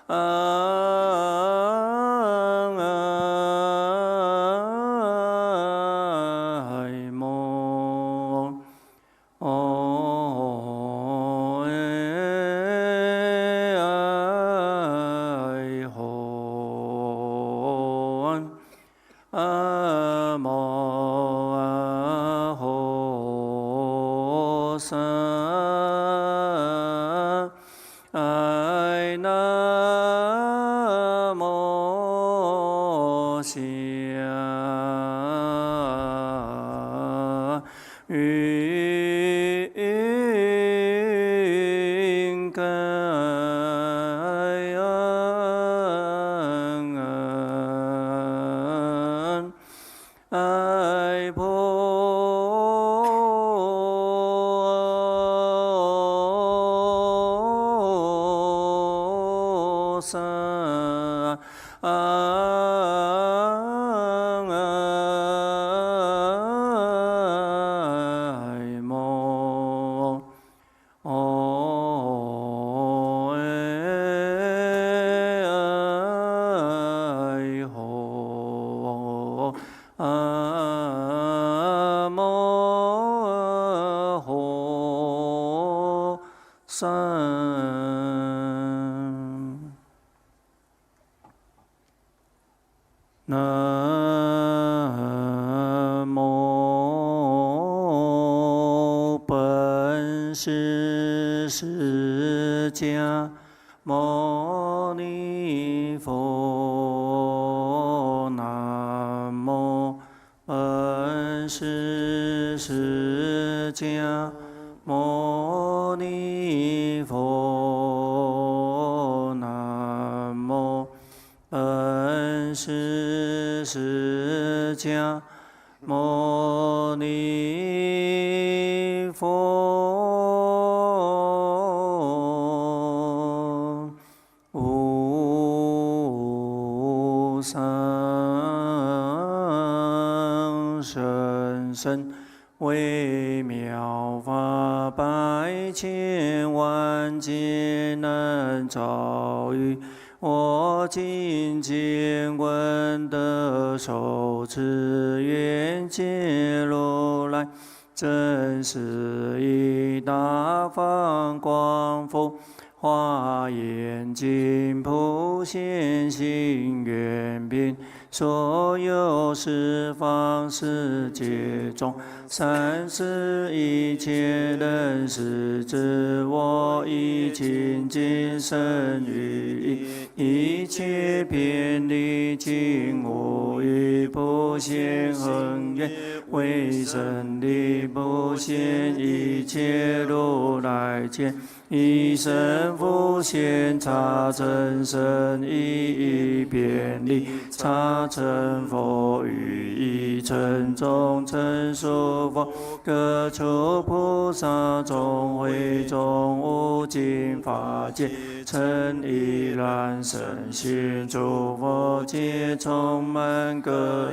ཨ་ཨ་ཨ་མོ། ཨོ་ཨེ་ཨའི་ཧོ། ཨ་མོ་ཨ་ཧོ་ས་ཨའི་ན་མོ་ཤ་ཨིན་ཀ་ཡ་ཨའི་ཕོ་ས་ཨ་ཨའི་མོ། ཨོ་ཨེ་ཨའི་ཧོ། ཨ་མོ་ཧོ་ས། ན་མོ་本师释迦牟尼佛。ན་མོ་本师释迦牟尼佛。ན་མོ 本师释迦牟尼佛。无上甚深 微妙法，百千万劫难遭遇。我今见闻得受持，愿解如来真实义。大放光佛 华严尽，普贤行愿遍，所有十方世界中，善知一切人师之，我以清净身语意，一切遍礼尽无余，普贤恒愿为真理，普现一切如来见。 一身普现，刹尘身语意遍礼，刹尘佛语意，尘中尘诸佛，各处菩萨众，会众无尽法界，尘糜烂圣贤，诸佛皆充满各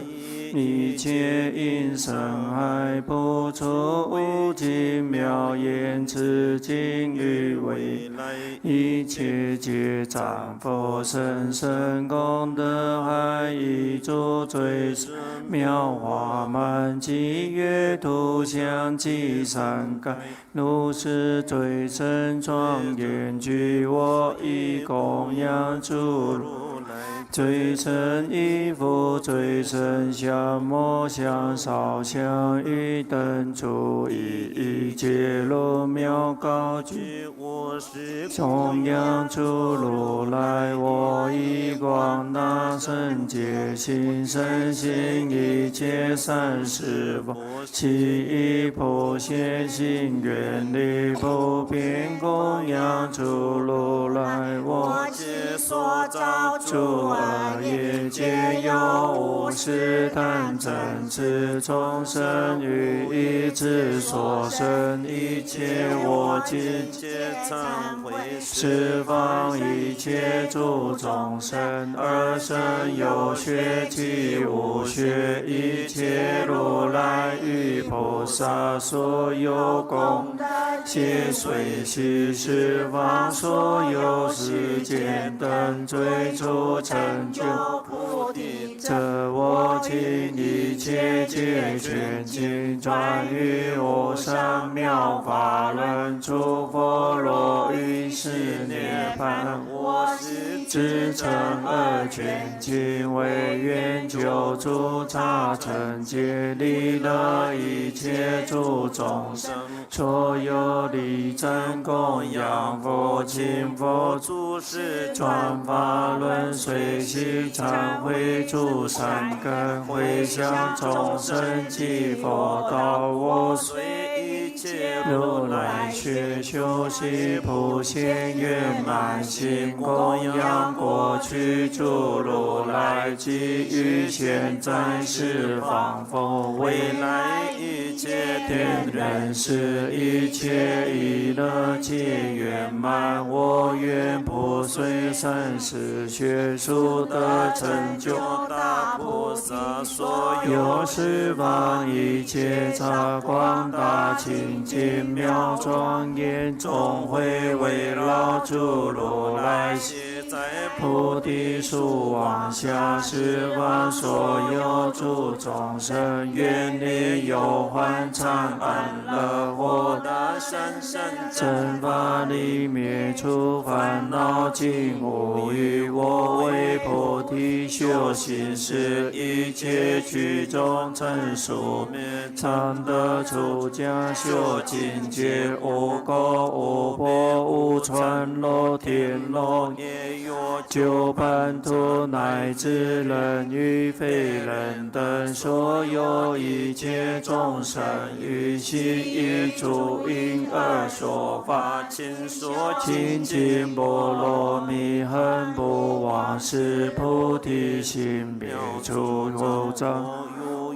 一切音声海，普出无尽妙音，此今于未来，一切皆赞佛。甚深功德海，一诸最胜妙法满，其乐土香及山盖， 如是最胜庄严，具我以供养诸如来。最胜衣服，最胜香末香烧香与灯烛，以一切如妙高举，我时供养诸如来。我以广大圣洁心，深信一切善事佛， 悉以普贤行愿力，普遍供养诸如来。我皆所造诸恶业皆由无始贪嗔痴众生于一之所生，一切我今皆忏悔，十方一切诸众生，而生有学及无学，一切如来与菩萨所有功德 皆随喜十方所有世间等，最初成就菩提者，我今一切皆捐尽，专于无上妙法轮，诸佛若于是涅槃，我今至诚而捐 尽，唯愿救诸刹尘劫，利乐一切诸众生，所有力争供养佛、敬佛、住世转法轮，随喜忏悔诸善根，回向众生及佛道，我随一切如来学，修习普贤圆满行，供养过去诸如来， 及于现在十方佛，未来一切天人师，一切已乐皆圆满。我愿普垂三世学，速得成就大菩萨，所有十方一切刹，广大清净妙庄严，众会围绕诸如来 皆在菩提树王下，十方所有诸众生，愿离忧患障安乐，获得甚深正法，离灭诸烦恼尽五欲。我为菩提修行时，一切具众成熟 证得出家修境界，无国无国，无川流田流，也有九盘土，乃至人与非人等，所有一切众生，于昔以诸因而说法，今说清净波罗蜜，恒不忘失，菩提心，灭诸惑障。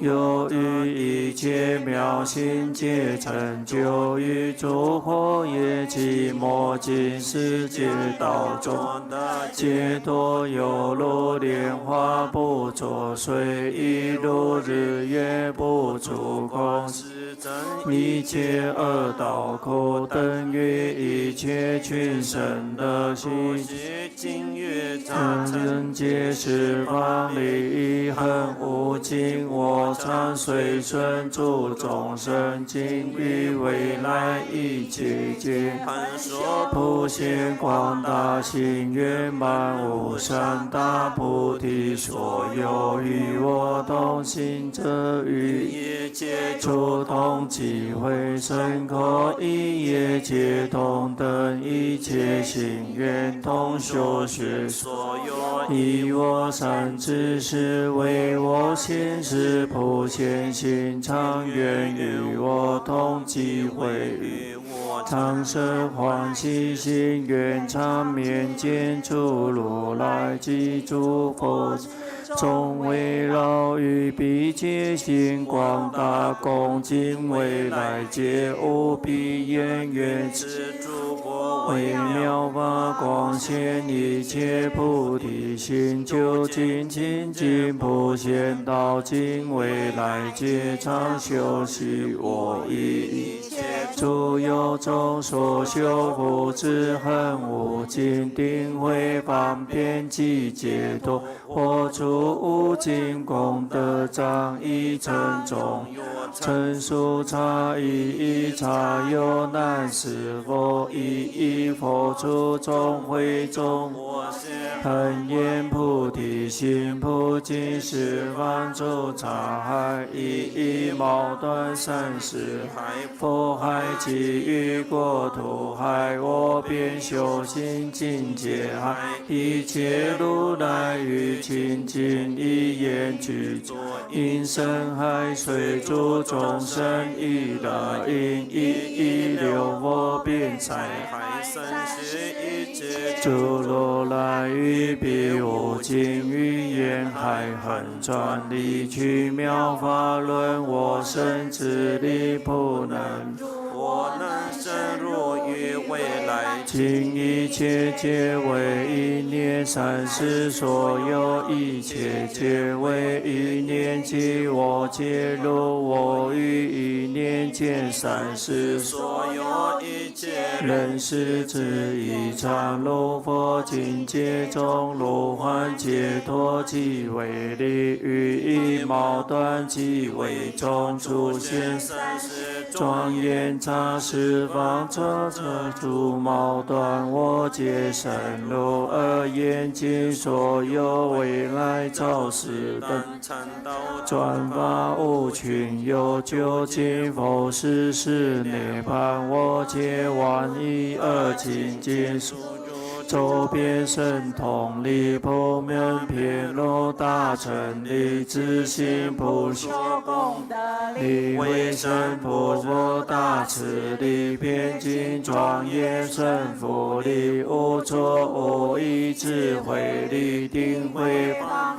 有余一切妙行，皆成就于诸佛业。寂寞尽世界道中的解脱，犹如莲花不着水，亦如日月不著光。是 证一切恶道苦，等于一切群生的习。今于刹尘界十方利益，恒无尽。我常随顺诸众生，今于未来一切劫， 普显广大行，圆满无上大菩提。所有与我同行者，于一切处同集会，身口意業皆同等，一切心願同修學。所有與我善知識，為我宣示普賢行，常願與我同集會，與 我常生歡喜心，願常面見諸如來及諸佛，眾圍繞於彼界心廣大恭敬，未來劫無比願，願此諸佛為妙法，廣顯一切菩提心，究竟清淨普賢道。今未來劫常修習我於 諸有種所修福智，恆無盡，定慧方便及解脫，破除五盡功德障。於僧眾有成熟差異，亦差有難思佛，一一佛處眾會中，我先恆言菩提行不净十方诸刹海，一一毛断三十海，佛海、其余国土海，无边修行境界海，一切如来语清净语言具足音声海，随诸众生意乐音，一一流无边彩海。 三世一切诸如来语彼无尽语言海，恒转离趣妙法轮，我生之理不能入，我能生入于未来。今一切皆为一念，三世所有一切皆为一念，即我皆入我于一念间，三世所有一 切人世之一场，如佛境界中，如幻解脱即为理，语义矛盾即为宗，诸现三世庄严刹，十方车车诸矛盾，我皆生入二元，今所有未来昭示等 成道转法无穷有，究竟佛世是涅槃，我皆往一二清净数住，周遍神通力普门遍入大乘力，自性普修功德力，威神普覆大慈力，遍尽庄严胜福力，无错无异智慧力，定慧方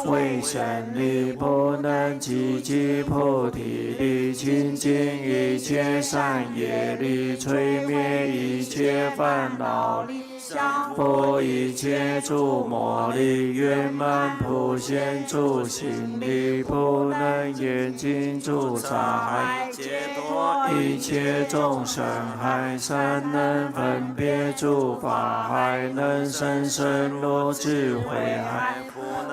为神力，普能寂寂菩提力，清净一切善业力，摧灭一切烦恼力，降伏一切诸魔力，圆满普显诸行力，普能严禁诸障碍，解脱一切众生海，善能分别诸法海，能生生入智慧海，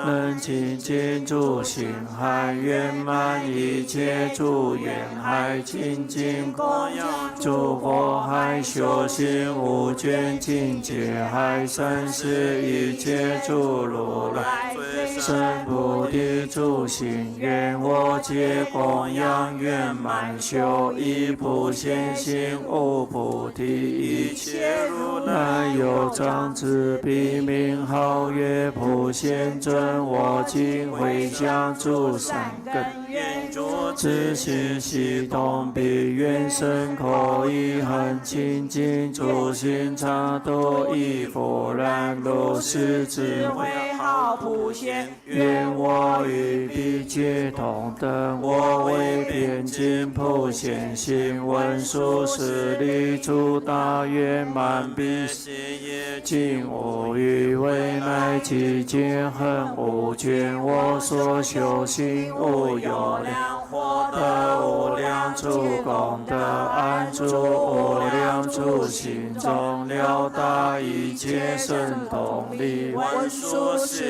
能清净诸行海，圆满一切诸愿海，清净供养诸佛海，修行无间境界海，三世一切诸如来，生菩提诸心愿，我皆供养圆满修，以普贤行悟菩提，一切如来有藏之彼名 号曰普贤尊，我今回向诸善根，愿诸自性悉通彼愿，身口意恒清净，诸行刹土亦復然，如是智慧号普贤， 愿我与彼皆同等。我为遍尽普贤行，文殊师利诸大圆满彼誓愿，今无余，未来寂静恒无穷，我所修行无有量， 获得无量诸功德，安住无量诸心中，了达一切神通力，文殊师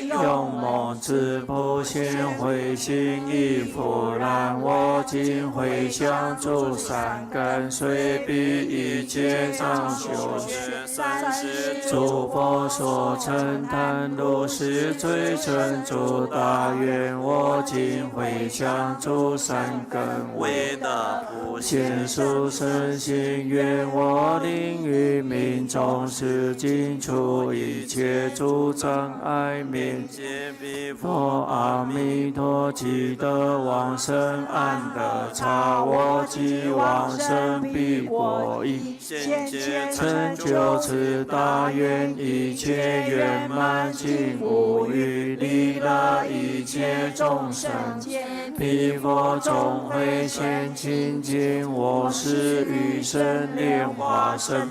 利勇猛之普贤慧心亦復然。我今回向諸善根，隨彼一切障修學 三世諸佛所稱嘆，如是垂成諸大願，我今回向諸善根，為得普賢殊勝心願，我令於命終時，盡除一切諸障礙，明見彼佛阿彌陀，即得往生安樂剎。我即往生彼國，應 現前成就此大願，一切圓滿，盡無餘，利樂一切眾生見，彼佛終慧現，清淨無始，與生蓮花生。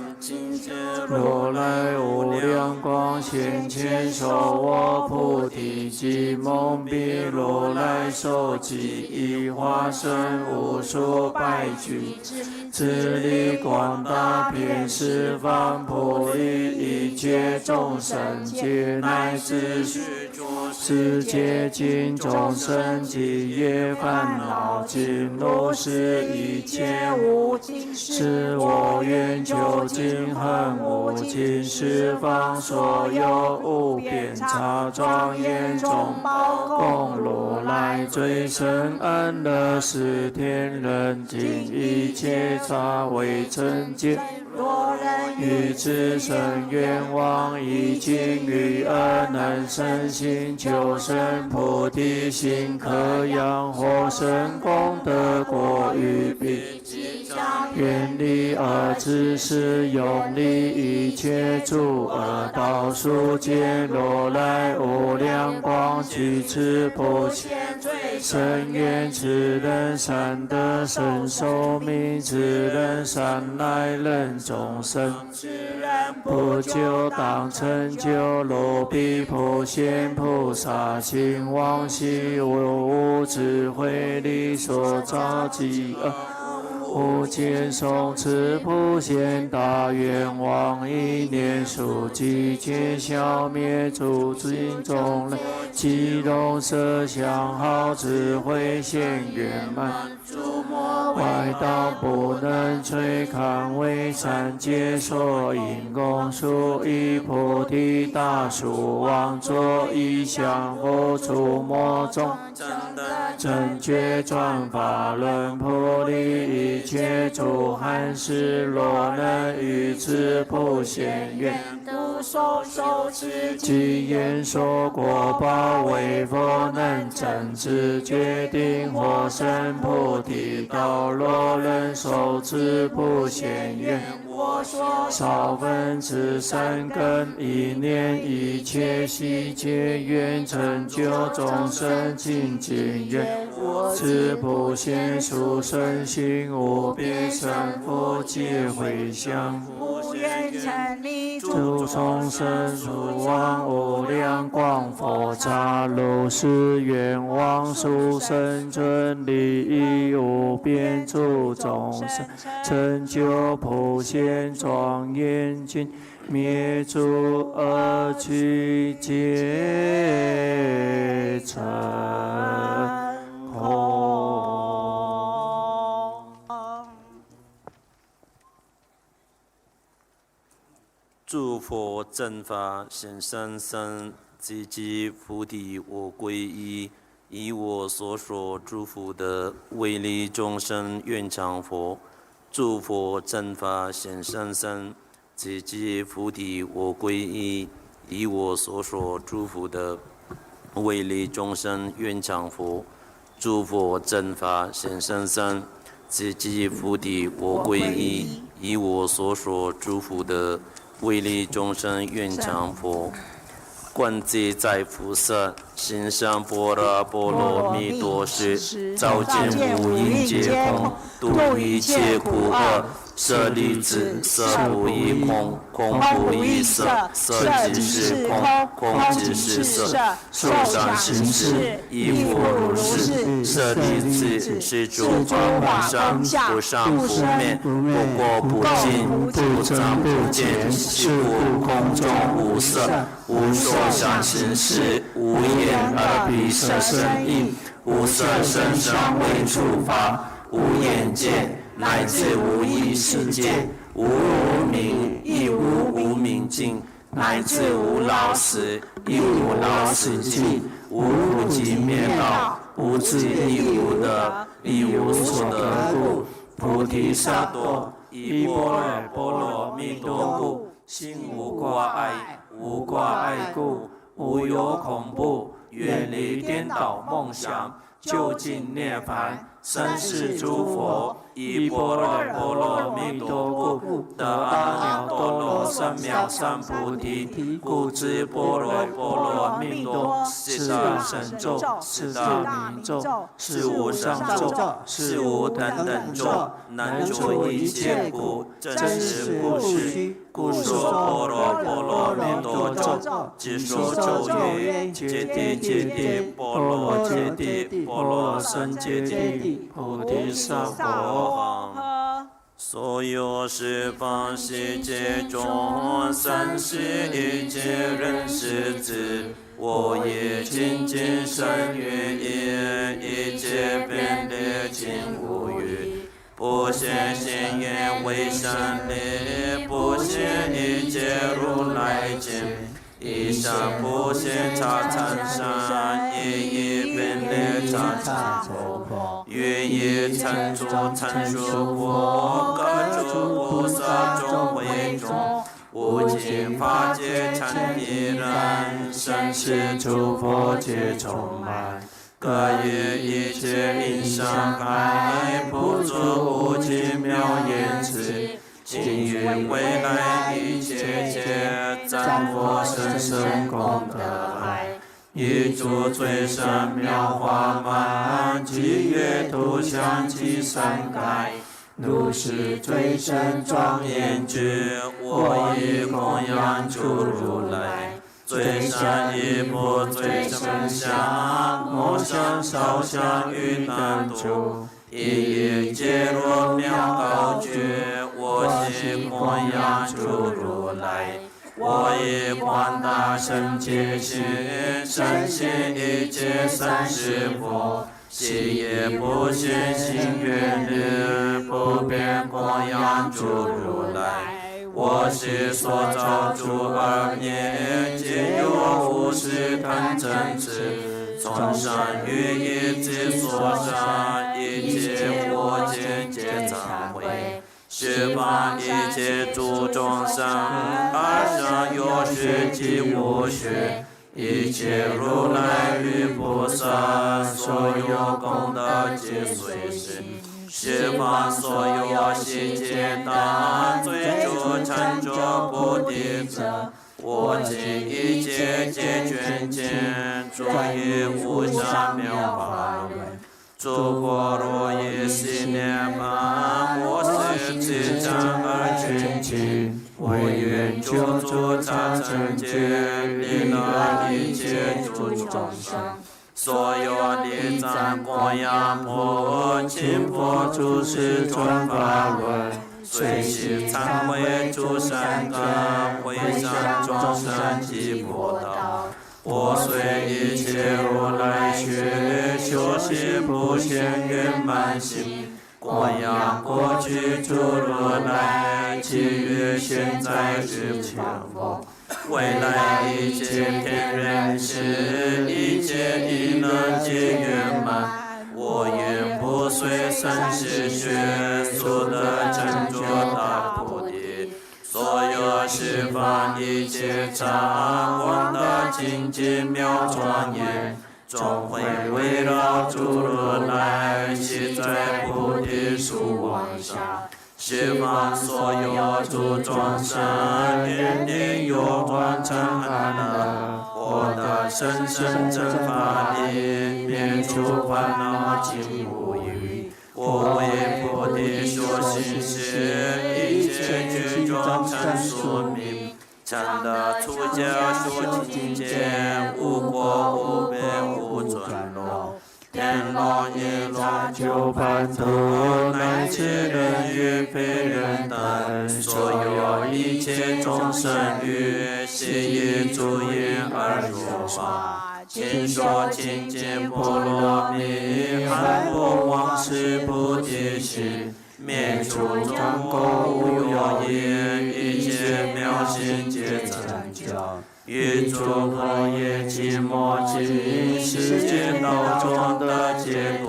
如來無量光，現前手握菩提，即蒙彼如來手，即以化身無數百俱胝，智力廣大遍十方，普利一切眾生界，乃至 世界盡眾生，盡業煩惱盡，如是一切無盡事，我願究竟恆无尽十方所有无边刹庄严中宝宫，如来最胜安乐寺天人境，一切刹为尘界。若人于此生愿望，一境于二难生信求生菩提心，可养护生功德果，于彼 愿力而自是，永离一切诸恶道。速见如来无量光，具持普贤最深愿。此人善得身受命，此人善来忍众生。 不久当成就，如彼普贤菩萨心王，悉无智慧力所造之恶，无间诵持普贤大愿王，一念速具皆消灭诸心中人，及龍色香號智慧顯圓滿。 諸魔外道不能摧，堪為三界所應供樹，以菩提大樹王作意香火，諸魔眾生得正覺，轉法輪普利一切諸寒士。若能於此普賢願 讀誦受持，具言說果報，為佛能證此決定，或生菩提道。若人受持普賢願，我說少分此三根，一念一切悉皆圓，成就眾生清淨願。我持普賢殊勝心，無別生佛皆迴向。 普賢承禮諸眾生，汝往無量廣佛剎，如是願王速生存，利益無邊諸眾生，成就普賢莊嚴境，滅諸惡趣皆成空。 諸佛正法顯三身，悉具菩提我歸依。以我所說諸佛的，為利眾生願成佛。諸佛正法顯三身，悉具菩提我歸依。以我所說諸佛的，為利眾生願成佛。 諸佛正法顯三身，悉具菩提我歸依。以我所說諸佛的，為利眾生願成佛。觀自在菩薩，行深般若波羅蜜多時，照見五蘊皆空，度一切苦厄。 舍利子，色不异空，空不異色，色即是空，空即是色，受想行識亦復如是。舍利子，是諸法妄想，不生不滅，不垢不净，不增不減，是故空中無色，無受想行識，無眼耳鼻舌身意， 無色聲香味觸法，無眼界，乃至無意識界，無無明，亦無無明盡，乃至無老死，亦無老死盡，無苦集滅道，無智亦無得，亦無所得故。菩提薩埵，依般若波羅蜜多故，心無掛礙，無掛礙故， 無有恐怖，遠離顛倒夢想，究竟涅槃，生死諸佛，依般若波羅蜜多故，得阿耨多羅三藐三菩提。故知般若波羅蜜多，是大神咒，是大明咒，是無上咒，是無等等咒，能除一切苦，真實不虛。 故說般若波羅蜜多咒，即說咒曰：揭諦揭諦，波羅揭諦，波羅僧揭諦，菩提薩婆诃。所有十方悉皆眾生，是一切人世之我也。精進深遠已，一切遍禮盡無餘。不现行愿为神力，不现一切如来境。一生不现茶禅相，一一并列参禅佛。于一乘处参学佛，各诸菩萨众会中，无尽法界参一然，生死诸佛皆充满。 各于一切因山海，不住无尽妙音齐。今于未来一切劫，赞佛甚深功德海。一诸最胜妙法满，及于度相及三盖。如是最胜庄严觉，我以供养诸如来。 最胜衣服，最胜香，末香烧香与灯烛，一一皆入妙高觉。我悉供养诸如来。我以广大圣界心，深信一切生死佛， 悉以不现行愿力，普遍供养诸如来。我悉所造诸恶业，皆由五识贪嗔痴。从善于一即所善，一切我今皆忏悔。 十方一切诸众生，阿僧祇劫及无始劫，一切如来與菩薩，所有功德皆隨身。十方所有悉皆當，追逐成就菩提者，我今一切皆捐盡，轉於無上妙法輪。 諸佛如意悉涅槃，我悉自證而捐盡，唯願救助差生劫，利樂一切諸眾生。所有禮讚供養品，勤拂諸事轉法輪，隨喜懺悔諸善根，迴向眾生及佛道。 我隨一切如來學，修習普賢圓滿行，供養過去諸如來，及於現在十方佛，未來一切天人師，一切藝能皆圓滿。我願不隨生死劫，速得成就大菩提。 所有十方一切剎，廣大清淨妙莊嚴，眾會圍繞諸如來，悉在菩提樹王下。十方所有諸眾生，願令有緣成安樂，獲得甚深真法力，滅除煩惱盡無餘。 我為菩提所行施，一切皆當成宿命，證得出家修淨戒，無過無悲無墮落。天龍一龍九班頭，乃至人與非人等，所有一切眾生於，悉以諸音而說法。 勤說清淨波羅蜜，迒布往昔菩提心，滅除眾過五欲因，一切妙行皆成就。於諸般若寂寞境，世間道中得解脫。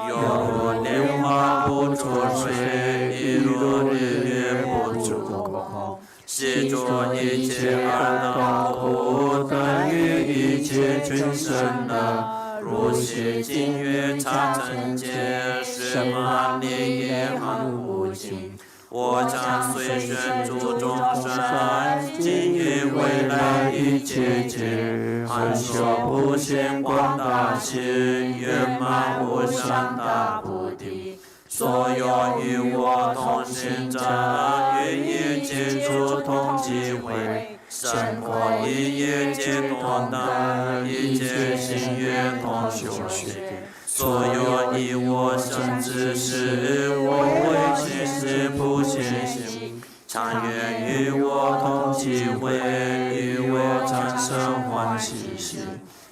猶如蓮花不著水，亦如日月不著空。 悉作一切阿耨多羅，等於一切眾生樂。如是今於差生劫，十方利益恆無盡。我將隨宣諸眾生，今於未來一切劫，恆修普賢廣大行，圓滿無上大菩提。 所有與我同行者，願以具足同體慧，身口意業皆斷等，一切心願同修習。所有與我生之時，我為盡此普賢行， 常願與我同體慧，與我常生歡喜心。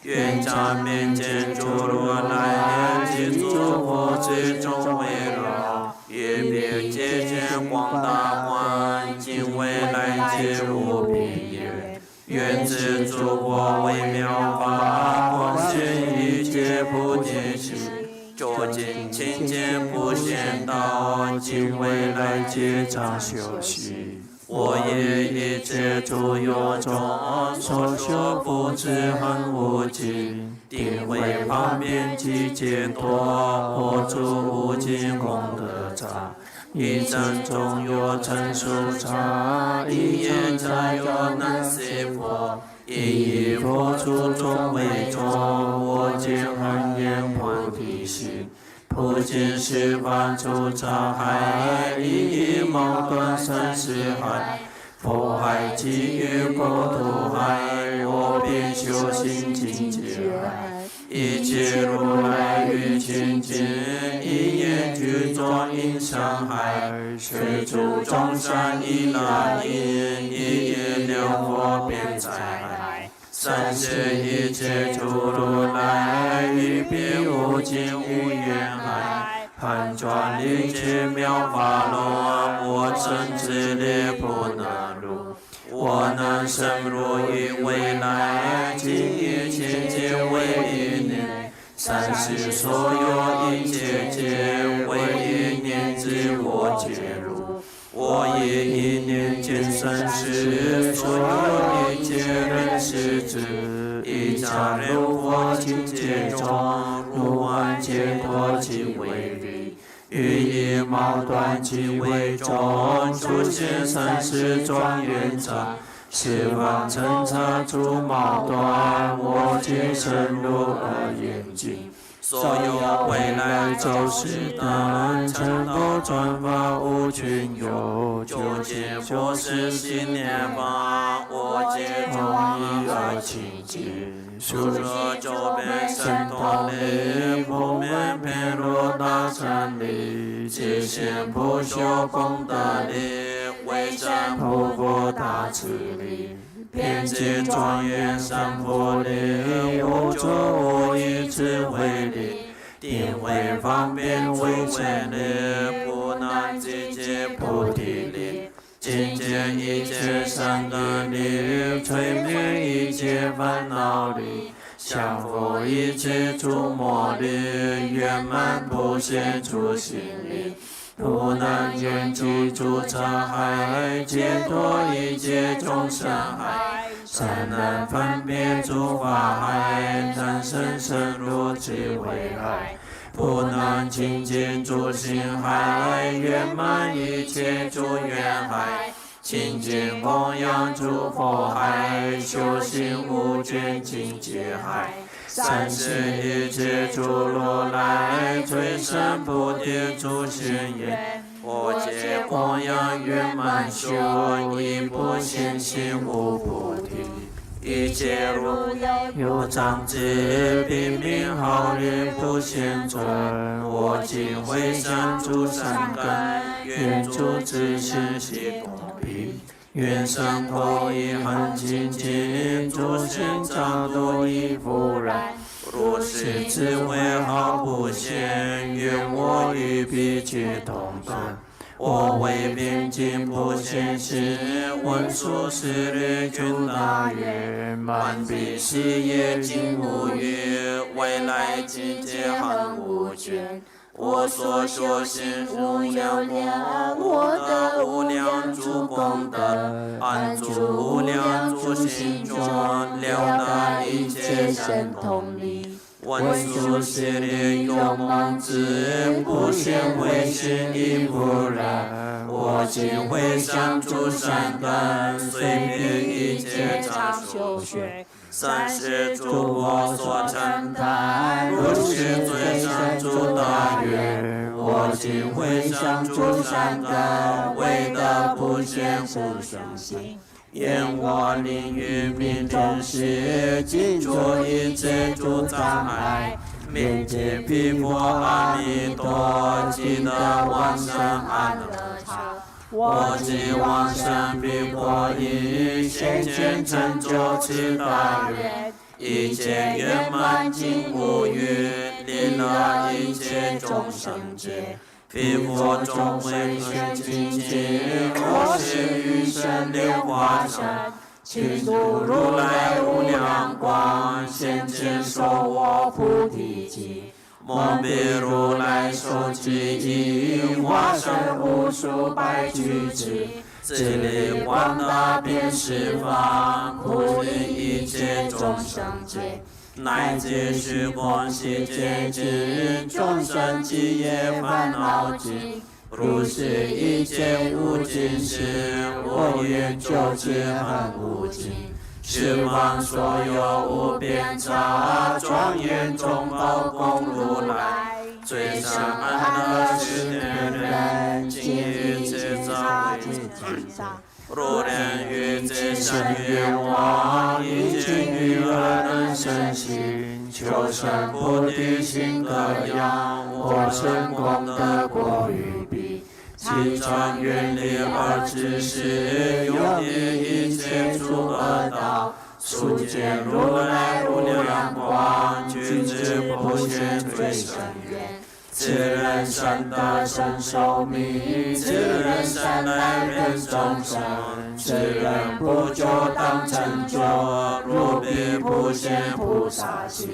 願將面見諸如來，及諸佛最終圍繞，於广大观，今未来皆无边也。愿知诸佛微妙法，广宣于一切菩提心，究竟清净普贤道，今未来皆常修习。我以一切诸有种，所修不至恒无尽，定慧方便及解脱，何诸无尽功德障， 一真中有成数差，一言差有难思佛。一语佛出众为众，我今恒言菩提心，普尽十方诸障碍，一语毛断三十海。 佛海给予国土海，我辈修行境界海。一切如来欲清净，一念具足音声海。水珠众生依然应，一一流覆遍财海。三世一切诸如来，于彼无尽无边海， 盘转一切妙法轮，我身自力不能入。我能深入於未来，今以清净為一念，三世所有一切劫，唯一念之我皆入。 我以一念尽生死，所有一切人世之，一切入佛境界中，入安解脱即为律。于一毛断即为众，出现三世庄严刹，十方尘刹诸毛断，我皆深入而圆尽。 所有未来照世燈，成道转法无穷有，究竟佛事悉涅槃，我皆同一而清净。速说九品神通力，普门遍入大乘力，皆显普修功德力，威神普覆大慈力。 遍及庄严三藐力，无所不依之威力，定慧方便智慧力，普能寂寂菩提力，尽解一切善根力，摧灭一切烦恼力，降伏一切诸魔力，圆满普显诸行力。 普能圆寂诸障碍，解脱一切众生海。善能分别诸法海，能生生入智慧海。普能清净诸心海，圆满一切诸愿海。 清净供养诸佛海，修行无间境界海。三世一切诸如来，垂深菩提诸心愿，我皆供养圆满修，亦不现行无菩提。一切如来有长子，笔名号立普贤尊。我今回向诸善根，愿诸子孙悉同披。 愿身口意恒清净，诸心常度亦无染。如是智慧好普贤，愿我与彼皆同登。我为彼尽普贤行，文殊师利具大愿，满彼事业尽无余，未来境界恒无穷。 我所修行无量光，我得无量诸功德，安住无量诸心中，了达一切神通力。文殊师利勇猛智，普贤慧性亦无染。我今回向诸善根，随彼一切常修学。 三世诸佛所称叹，如是最胜诸大愿。我今回向诸善根，唯得普贤普贤行。愿我临於明燈時，盡除一切諸障礙，面見彼佛阿彌陀，即得往生阿耨多羅。 我今往生彼國土，現前成就此大願，一切圓滿盡無餘，利樂一切眾生皆。飞佛众会现清净，我是云身莲花身， 勤读如来无量光，现前说我菩提心。蒙彼如来所记已，化身无数百俱胝，直立广大遍十方，普利一切众生界。乃至虚空悉皆尽，众生尽也烦恼尽。 如是一切无尽时，我愿救之恒无尽。十方所有无边刹，庄严众宝供如来。最上安乐十天人，今于此刹为尊长。汝等于此生愿望，以及女儿等身心， 求生菩提心供养，或生功德过於彼。其中愿力而至時，永离一切諸惡道，速見如來無量光，具支普賢最勝願。 此人善得身壽命，此人善來憐眾生，此人不久當成就，如彼普賢菩薩心。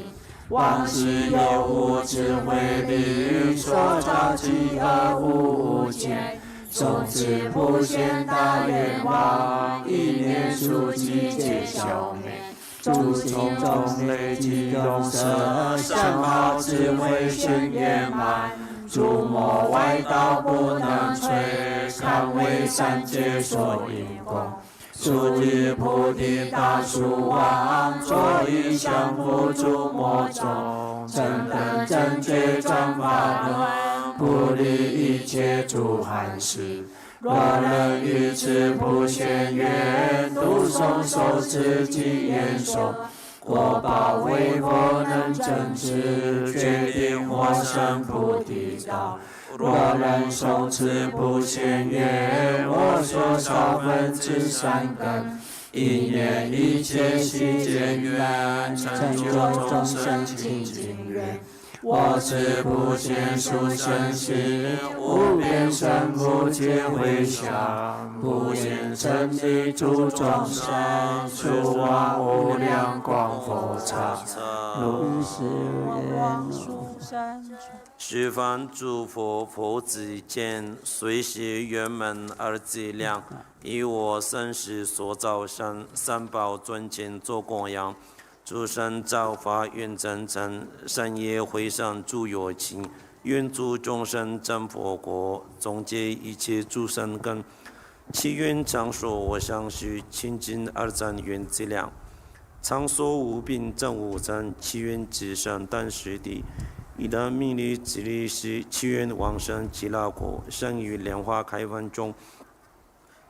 往昔有無智慧力，所造罪惡無無間，從此普賢大願望，一念速疾皆消滅。 諸種種類及容色，相好智慧甚圓滿，諸魔外道不能摧，堪為三界所應供。初以菩提大樹王，作意降伏諸魔眾，正等正覺轉法輪，普利一切諸寒士。 若能於此普賢願，讀誦受持及演誦，果報為佛能增值，決定獲生菩提道。若能誦此普賢願，我所少分之善根，應願一切悉皆圓，成就眾生清淨願。 我此普賢殊勝行，無邊誓不絕迴向，普願沉溺諸眾生，速往無量廣佛剎。如是願。十方諸佛佛子見，隨喜圓滿而極亮，以我生死所造善，三寶尊前作供養。 諸善造化願成真，善業迴向諸有情，願諸眾生證佛果，總結一切諸善根。祈願場所我相續，清淨二讚圓極亮。場所無病障無障，祈願吉祥但時地。一旦命立即立時，祈願往生極樂國，生於蓮花開放中。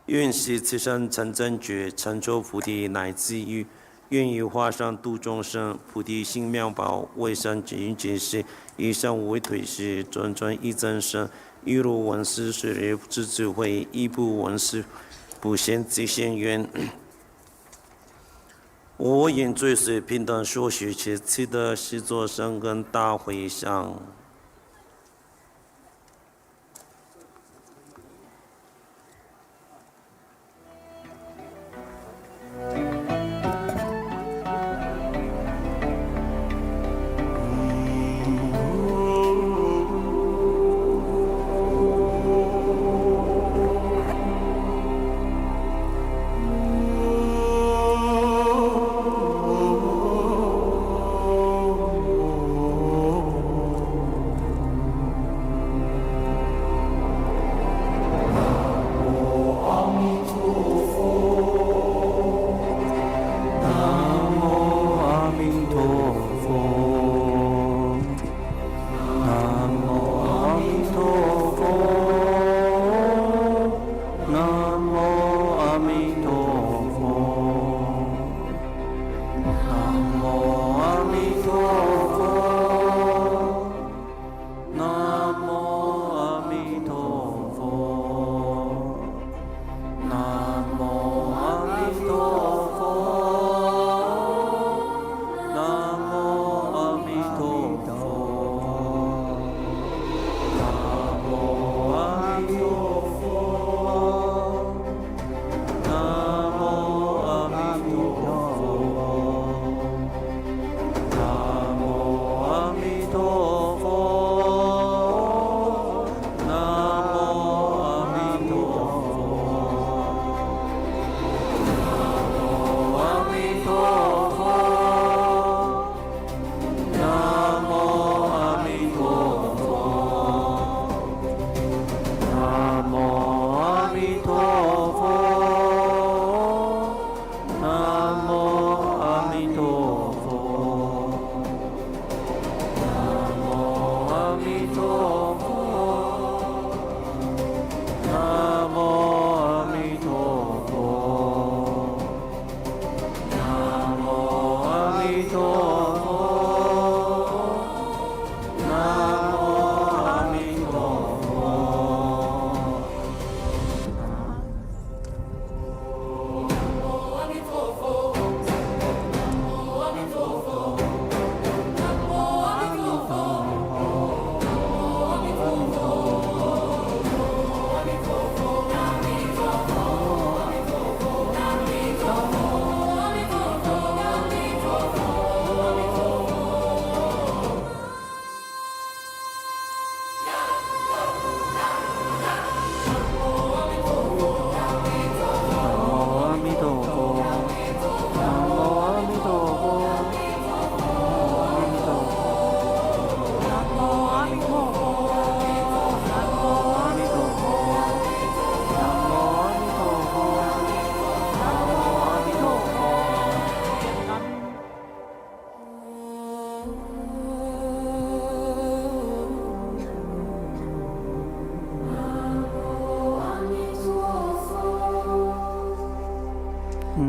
願悉此生成正覺，成就菩提乃至於。願以法身度眾生，菩提心妙寶，威神廣現世，以身為腿時，轉轉亦增生。亦若聞思水流之智慧，亦不聞思普賢極顯願。我言罪水平等所許期，此地悉作善根大迴向。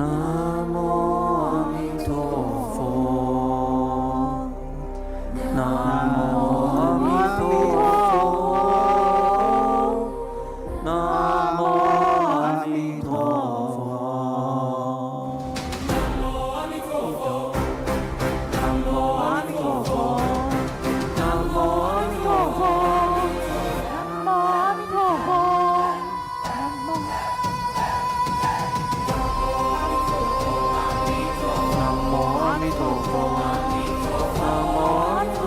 南无阿弥陀佛。南无阿弥陀佛。南无阿弥陀佛。南无阿弥陀佛。南无阿弥陀佛。南无阿弥陀佛。南无阿弥陀佛。 南无阿弥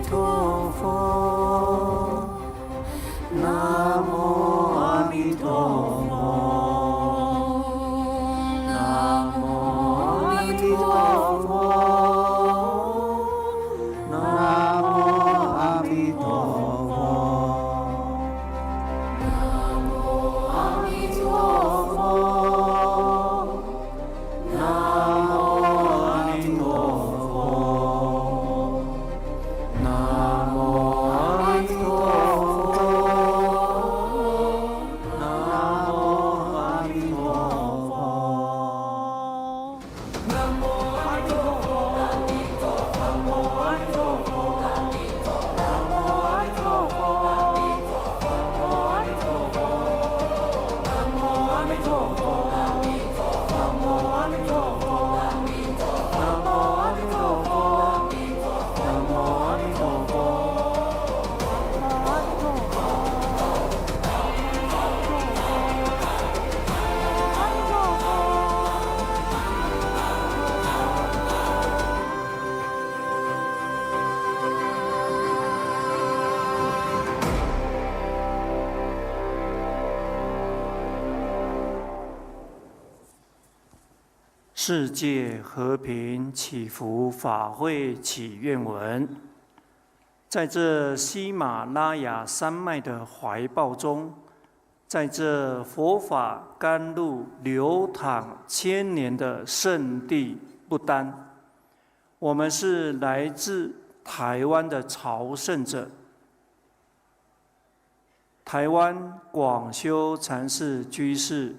陀佛。南无阿弥陀佛。南无阿弥陀佛。 南无阿弥陀佛。南无阿弥陀佛。南无阿弥陀佛。南无阿弥陀佛。 南无阿弥陀佛。南无阿弥陀佛。南无阿弥陀佛。世界和平祈福法会祈愿文。在这喜马拉雅山脉的怀抱中，在这佛法甘露流淌千年的圣地不丹，我们是来自台湾的朝圣者。 台湾广修禅寺居士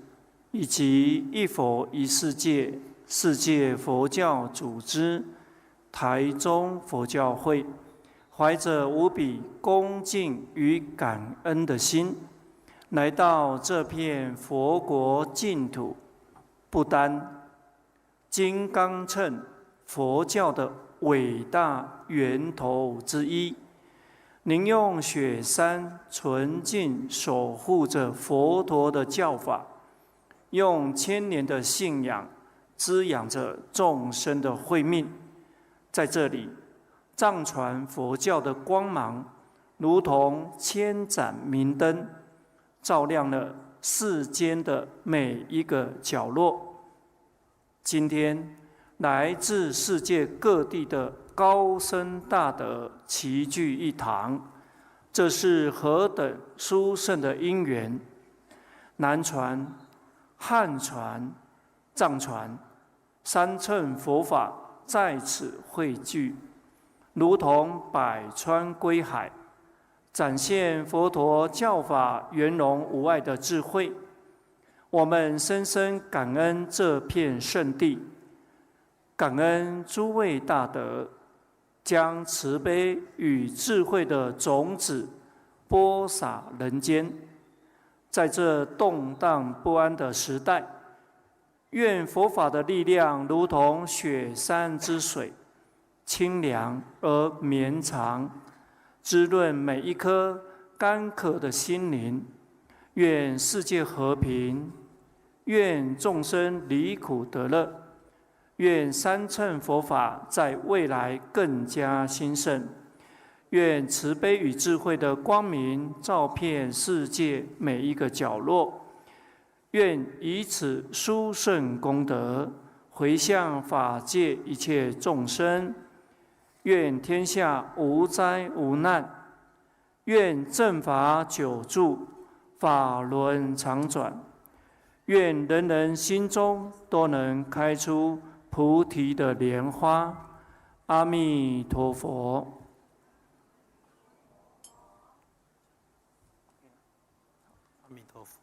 以及一佛一世界世界佛教组织台中佛教会，怀着无比恭敬与感恩的心，来到这片佛国净土不丹。 金刚乘佛教的伟大源头之一，您用雪山纯净守护着佛陀的教法，用千年的信仰滋养着众生的慧命。在这里，藏传佛教的光芒如同千盏明灯，照亮了世间的每一个角落。 今天，来自世界各地的高僧大德齐聚一堂，这是何等殊胜的因缘！南传、汉传、藏传三乘佛法在此汇聚，如同百川归海， 展现佛陀教法圆融无碍的智慧。我们深深感恩这片圣地，感恩诸位大德将慈悲与智慧的种子播撒人间。在这动荡不安的时代， 愿佛法的力量如同雪山之水，清凉而绵长，滋润每一颗干渴的心灵。愿世界和平，愿众生离苦得乐，愿三乘佛法在未来更加兴盛，愿慈悲与智慧的光明照遍世界每一个角落。愿以此殊胜功德回向法界一切众生。愿天下无灾无难。愿正法久住，法轮常转。愿人人心中都能开出菩提的莲花。阿弥陀佛。 阿弥陀佛。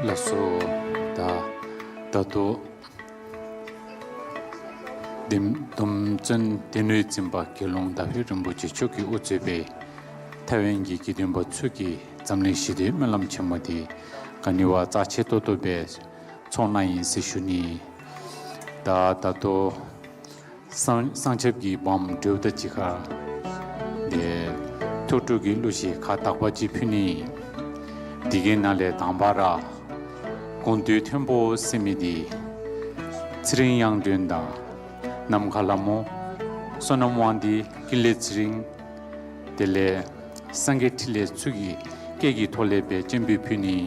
ལགས་སོ། ད་ད་ལྟོ་སྡོམ་སྡོམ་བརྩོན་སྡེ་སྣོད་འཛིན་པ་དགེ་སློང་ཟླ་འོད་རིན་པོ་ཆེ་མཆོག་གིས་དབུ་གཙོས་པའི་ཐའེ་ཝན་གྱི་དགེ་འདུན་པ་ཚུ་གིས་འཛམ་གླིང་ཞི་བདེའི་སྨོན་ལམ་ཆེན་མོ་འདི་ག་ནི་བ་རྩ་ཆེ་ཏོག་ཏོ་སྦེ་ཚོགས་གནང་ཡི་ཟེར་ཞུ་ནི། ད་ད་ལྟོ་གསང་གསང་ཆབ་ཀྱི་བུམ་སྒྲུབ་ད་ཅི་ཁ་ཏེ་ཐུགས་སྤྲོ་གི་གླུ་ཞིག་ཁ་དག་པ་ཅིག་ཕུལ་ནི། དེ་གི་ནང་ལས་དང་པ་ར་དགོངས་འདུས་མཐོན་པོ་ཟེར་མི་འདི་ཚེ་རིང་དབྱངས་སྒྲོན་དང་ནམ་མཁའ་ལྷ་མོ་བསོད་ནམས་དབང་འདུས་ཀུན་ལེགས་ཚེ་རིང་དེ་ལས་སངས་རྒྱས་ཕྲིན་ལས་ཚུ་གི་སྐད་ཀྱི་ཐོག་ལས་སྦེ་སྤྱན་འབུལ་ཕུལ་ནི།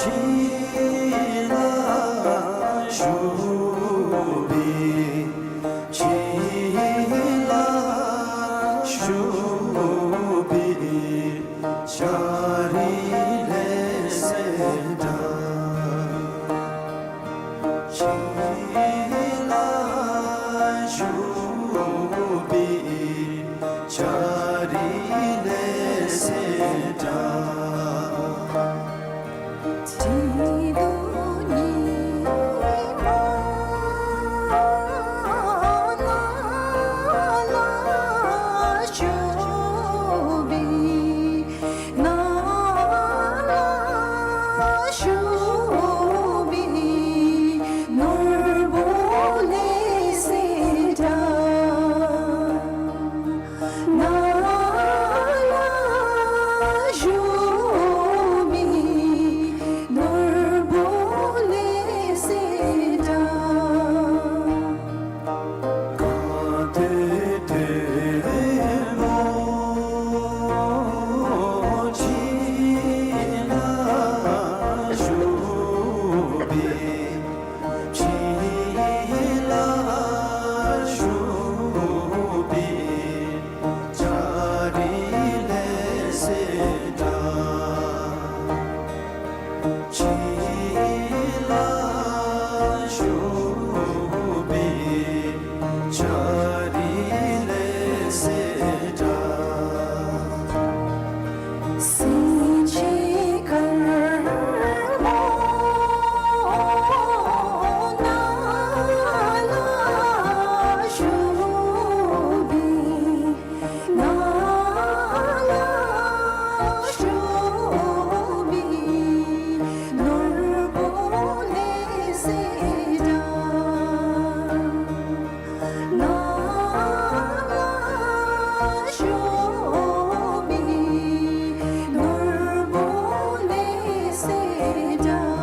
ལ་བཞུགས་པའི་ཕྱི་ལ་བཞུགས་པའི་ཤཱ་རིའི་ལྷ་སྲས་འདྲ། ཕྱི་ལ་བཞུགས་པའི་ཤཱ་རིའི་ལྷ་སྲས་འདྲ། ཕྱི་ལུ་ཉི་མ་ནང་ལ་བཞུགས་པའི་ནང་ལ་བཞུགས་པའི་ནོར་བུ་ལྷ་སྲས་འདྲ། ནང་ལ་བཞུགས་པའི་ནོར་བུ་ལྷ་སྲས་འདྲ། གང་དེ་དེ་ལུ་ཕྱི་ལ་བཞུགས་པའི་ཕྱི་ལ་བཞུགས་པའི་ཤཱ་རིའི་ལྷ་སྲས་འདྲ། ཕྱི་ལ་བཞུགས་པའི་ཤཱ་རིའི་ལྷ་སྲས་འདྲ། སེང་ཆེན་དཀར་མོ་ནང་ལ་བཞུགས་པའི་ནང་ལ་བཞུགས་པའི་ནོར་བུ་ལྷ་སྲས་འདྲ། ནང་ལ་བཞུགས་པའི་ནོར་བུ་ལྷ་སྲས་འདྲ།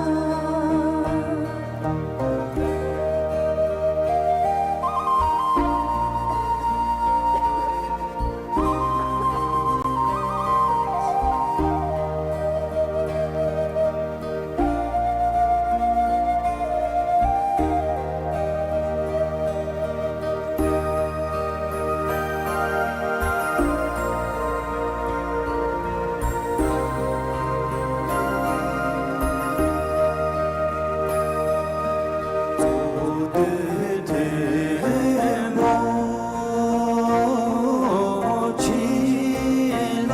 ཕྱི་ལ་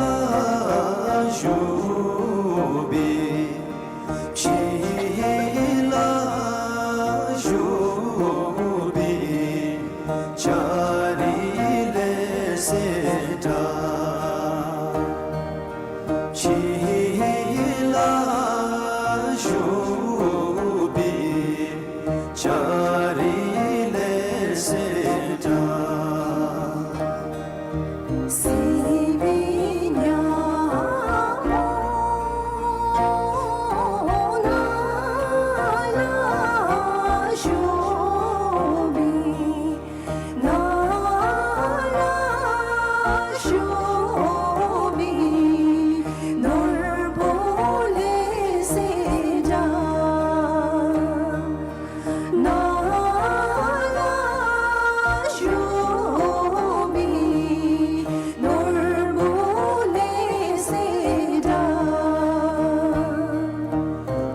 བཞུགས་པའི་ཕྱི་ལ་བཞུགས་པའི་ཤཱ་རིའི་ལྷ་སྲས་འདྲ། ཕྱི་ལ་བཞུགས་པའི་ཤཱ་རིའི་ལྷ་སྲས་འདྲ། སྲིད་པའི་ཉ་མོ་ནང་ལ་བཞུགས་པའི་ནང་ལ་བཞུགས་པའི་ནོར་བུ་ལྷ་སྲས་འདྲ། ནང་ལ་བཞུགས་པའི་ནོར་བུ་ལྷ་སྲས་འདྲ།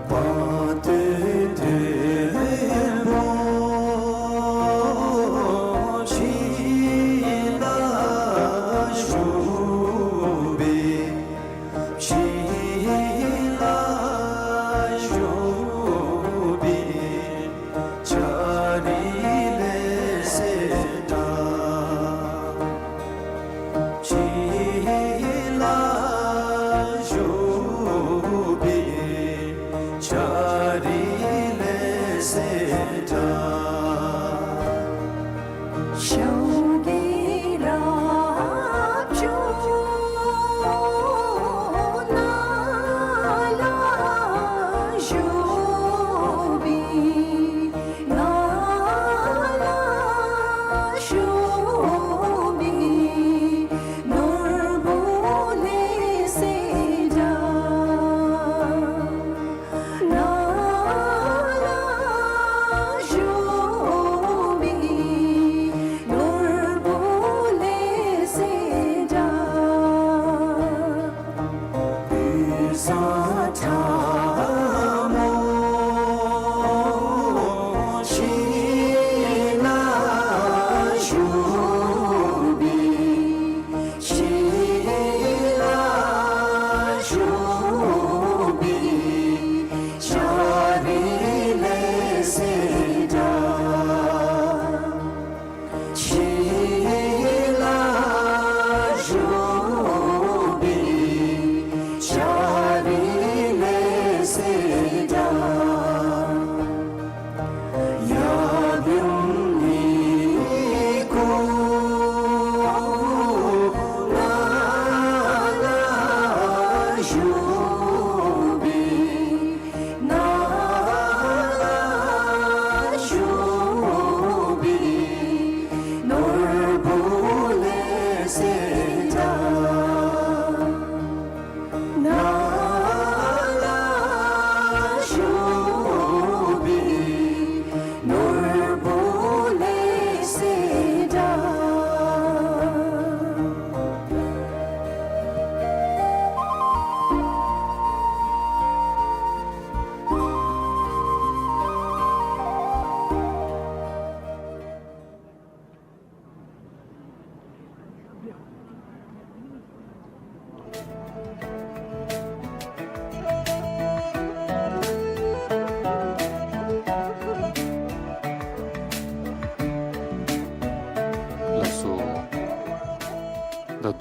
དཔལ་དུས་མཐའི་བུ་ཕྱི་ལ་བཞུགས་པའི་ཕྱི་ལ་བཞུགས་པའི་ཤཱ་རིའི་ལྷ་སྲས་འདྲ། ཕྱི་ལ་བཞུགས་པའི་ཤཱ་རིའི་ལྷ་སྲས་འདྲ། ཤཱཀྱའི་རབ་བྱུང་ནང་ལ་བཞུགས་པའི་ནང་ལ་བཞུགས་པའི་ནོར་བུ་ལྷ་སྲས་འདྲ། ནང་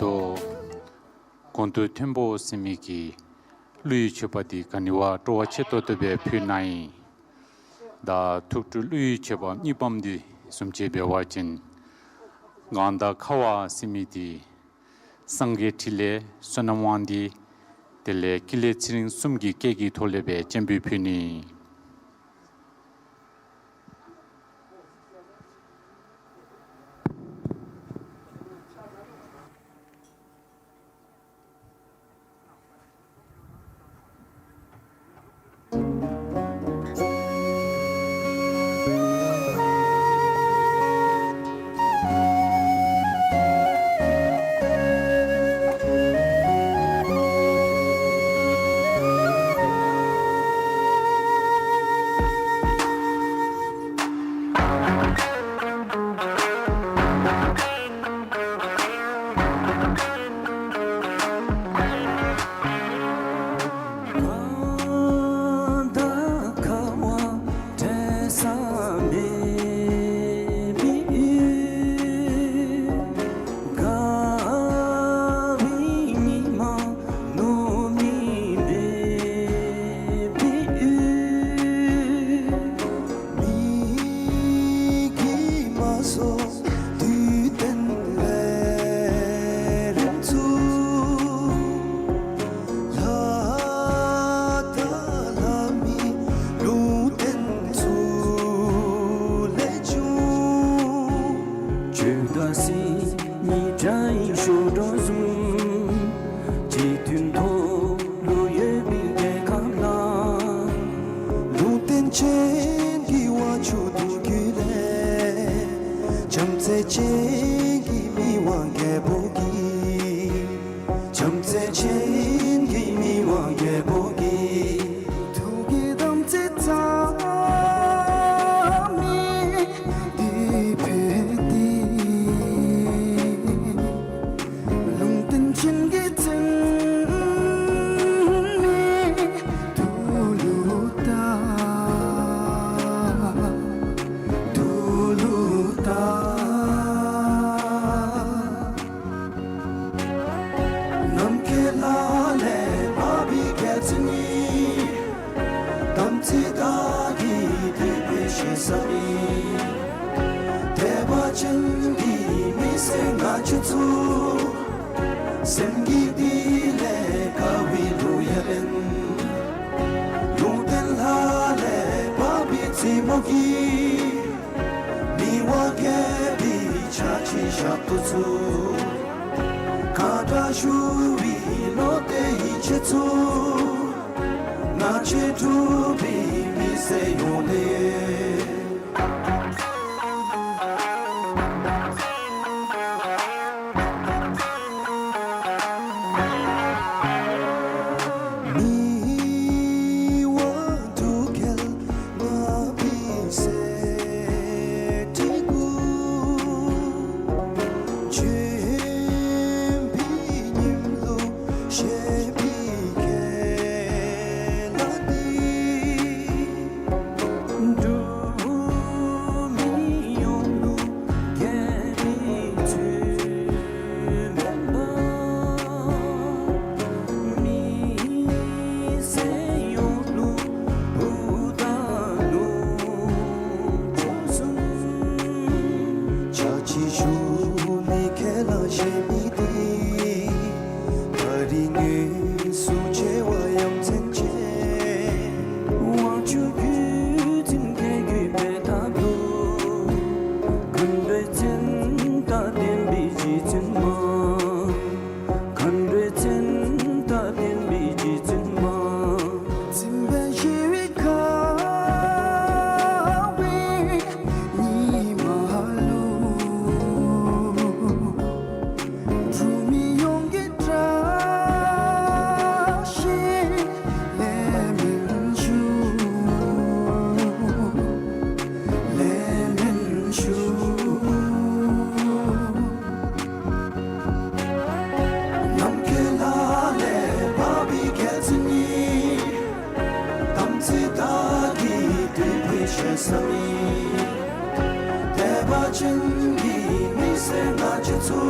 དོ། གོང་དུ་མཐོན་པོ་ཟེར་མི་གི་གླུ་ཡི་མཆོད་པ་འདི་ག་ནི་བ་སྤྲོ་བ་ཆེ་ཏོག་ཏོ་སྦེ་ཕུལ་གནང་ཡི། ད་ཐུགས་སྤྲོ་གླུ་ཡི་མཆོད་པ་གཉིས་པམ་འདི་བཟུམ་ཅིག་འབད་བ་ཅིན། གང་དང་ཁ་བ་ཟེར་མི་འདི་སངས་རྒྱས་ཕྲིན་ལས་བསོད་ནམས་དབང་འདུས་དེ་ལས་ཀུན་ལེགས་ཚེ་རིང་གསུམ་གྱི་སྐད་ཀྱི་ཐོག་ལས་སྦེ་སྤྱན་འབུལ་ཕུལ་ནི། མི་གིས་མ་བཟོ་དུས་གཏན་ལས་རིམ་བཙུགས། ལྷ་དང་ལྷ་མིན་ལུང་བསྟན་ཚུ་ལས་བྱུང་། ཆོས་དང་སྲིད་གཉིས་དགྲ་ཡི་གཤོག་སྒྲོ་བཟུང་། གཅིག་མཐུན་མཐོ་ལུ་ཡོད་པའི་རྒྱལ་ཁབ་ལ། ལུང་བསྟན་ཅན་གྱི་དབང་ཕྱུག་ཐུགས་རྒྱུད་ལས། བྱམས་བརྩེ་ཅན་གྱི་མི་དབང་རྒྱལ་པོ་གིས། བྱམས་བརྩེ་ཅན་གྱི་མི་དབང་རྒྱལ་པོ་གིས། ཐུགས་ཀྱི་དམ་ཚིག་རྩ་མེད་འདི་འཕེལ་ཏེ། ལུང་བསྟན་ཅན་གྱི་མཚན་ནི་ཐུགས་ལུ་བཏགས། ཐུགས་ལུ་བཏགས། ནམ་མཁའི་ལྷ་ལས་འཕགས་པའི་རྒྱལ་མཚན་ནི། དམ་ཚིག་དག་གིས་འདི་འཕེལ་ཞེས་བསམ་མི། དད་པ་ཅན་གྱི་མི་སེར་ང་བཅས་ཚུ། སེམས་ཀྱི་གཏིང་ལས་དགའ་བའི་གླུ་ཡང་ལེན། ལུང་བསྟན་ལྷ་ལས་འཕགས་པའི་རྩེ་མོ་གིས། མི་དབང་རྒྱལ་པོའི་ཕྱག་ཕྱི་ཞབས་ཏོག་ཚུ། གང་དྲག་ཞུ་བའི་བློ་གཏད་ཡིད་ཆེས་ཚུ། ང་བཅས་འབྲུག་པའི་མི་སེར་ཡོངས་ལས། མི་དབང་འབྲུག་རྒྱལ་མ་བི་སེ་ཏི་གུ། ཆོས་པའི་ཉིམ་ལུ་བཞད་པའི་ཁ་ལས་འདི། འབྲུག་མི་ཡོངས་ལུ་རྒྱལ་པོའི་ཚུལ་མེན་པར། མི་སེར་ཡོངས་ལུ་བུ་དང་ནུ་གཅུང་གསུམ། ཕྱག་ཕྱི་ཞུ་མི་ཁ་ལས་བཞད་མི་འདི། ད་རིས་དངོས་སུ་མཇལ་བ་ཡ་མཚན་ཆེ། དབང་ཕྱུག་བརྒྱུད་འཛིན་སྐྱེ་དགུའི་འབད་ཐབས་ལུ། མཁའ་འགྲོའི་མཚན་དང་ལྡན་པའི་རྗེ་བཙུན་མ། མཁའ་འགྲོའི་མཚན་དང་ལྡན་པའི་རྗེ་བཙུན་མ། འཛིན་པའི་ཞི་བའི་ཁ་བའི་ཉི་མ་ལུ། འབྲུག་མི་ཡོངས་ཀྱིས་བཀྲ་ཤིས་ལེགས་སྨོན་ཞུ། ལེགས་སྨོན་ཞུ། ནམ་མཁའི་ལྷ་ལས་འཕགས་པའི་རྒྱལ་མཚན་ནི། དམ་ཚིག་དག་གིས་འདི་འཕེལ་ཞེས་བསམ་མི། དད་པ་ཅན་གྱི་མི་སེར་ང་བཅས་ཚུ།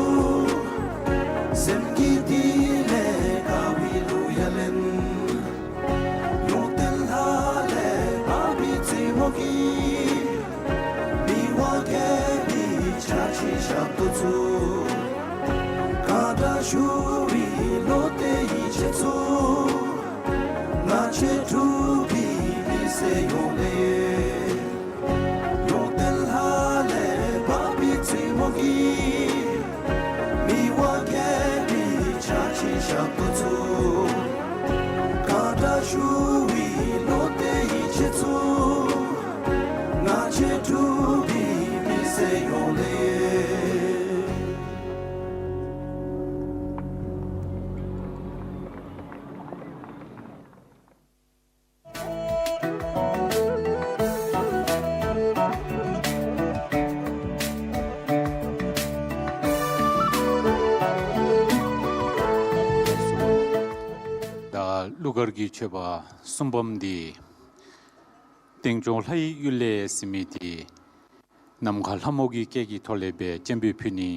སེམས་ཀྱི་གཏིང་ལས་དགའ་བའི་གླུ་ཡང་ལེན། ལུང་བསྟན་ལྷ་ལས་འཕགས་པའི་བཙུན་མོ་གིས། མི་དབང་རྒྱལ་པོའི་ཆར་ཆེན་ཞབས་ཏོག་ཚུ། གང་དྲག་ཞུ་བའི་བློ་གཏད་ཡིད་ཆེས་ཚུ། ང་བཅས་འབྲུག་པའི་མི་སེར་ཡོངས་ལས། ལུང་བསྟན་ལྷ་ལས་འཕགས་པའི་བཙུན་མོ་གིས། མི་དབང་རྒྱལ་པོའི་ཆར་ཆེན་ཞབས་ཏོག་ཚུ། གང་དྲག་ཞུ་བའི་བློ་གཏད་ཡིད་ཆེས་ཚུ། ང་བཅས་འབྲུག་པའི་མི་སེར་ཡོངས་ལས། ད་གླུ་གར་གྱི་མཆོད་པ་གསུམ་པམ་འདི་ལྟེང་སྐྱོང་ལྷ་ཡི་གཡུལ་ལས་ཟེར་མི་འདི་ནམ་མཁའ་ལྷ་མོ་གི་སྐད་ཀྱི་ཐོག་ལས་སྦེ་སྤྱན་འབུལ་ཕུལ་ནི།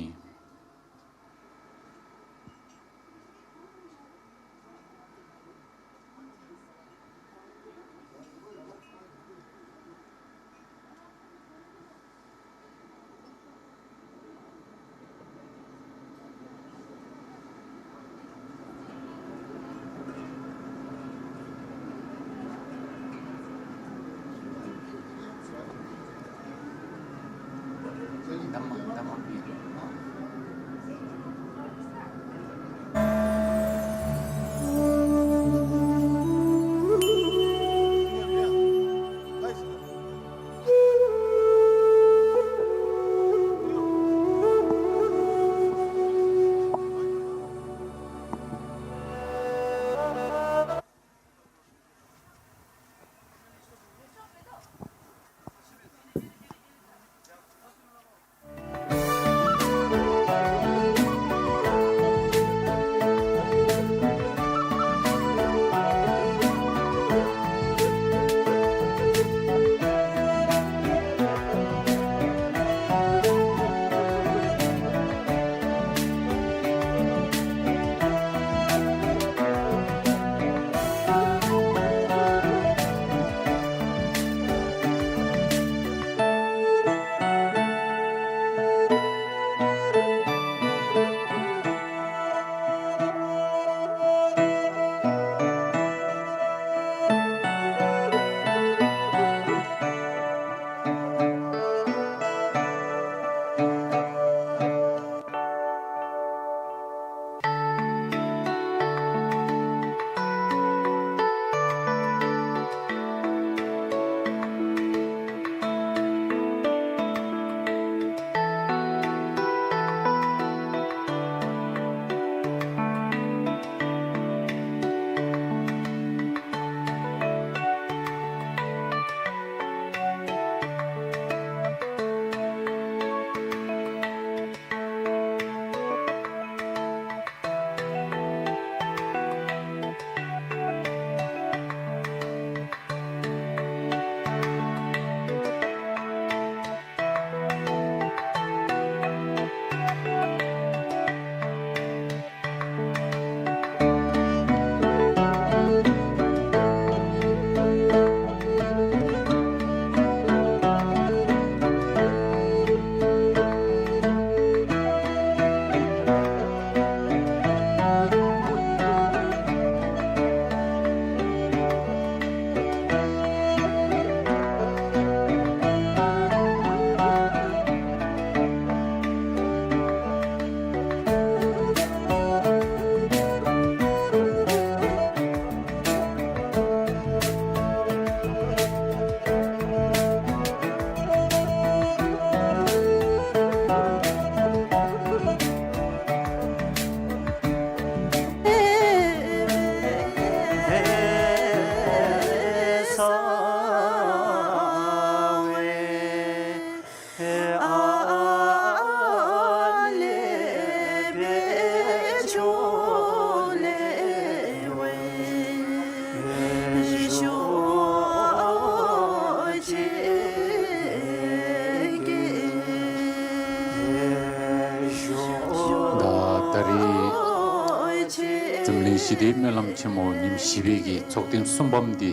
ཞི་བདེའི་སྨོན་ལམ་ཆེན་མོ་ཉིནམ་བཞི་པའི་གི་ཚོགས་ཐེངས་གསུམ་པམ་འདི་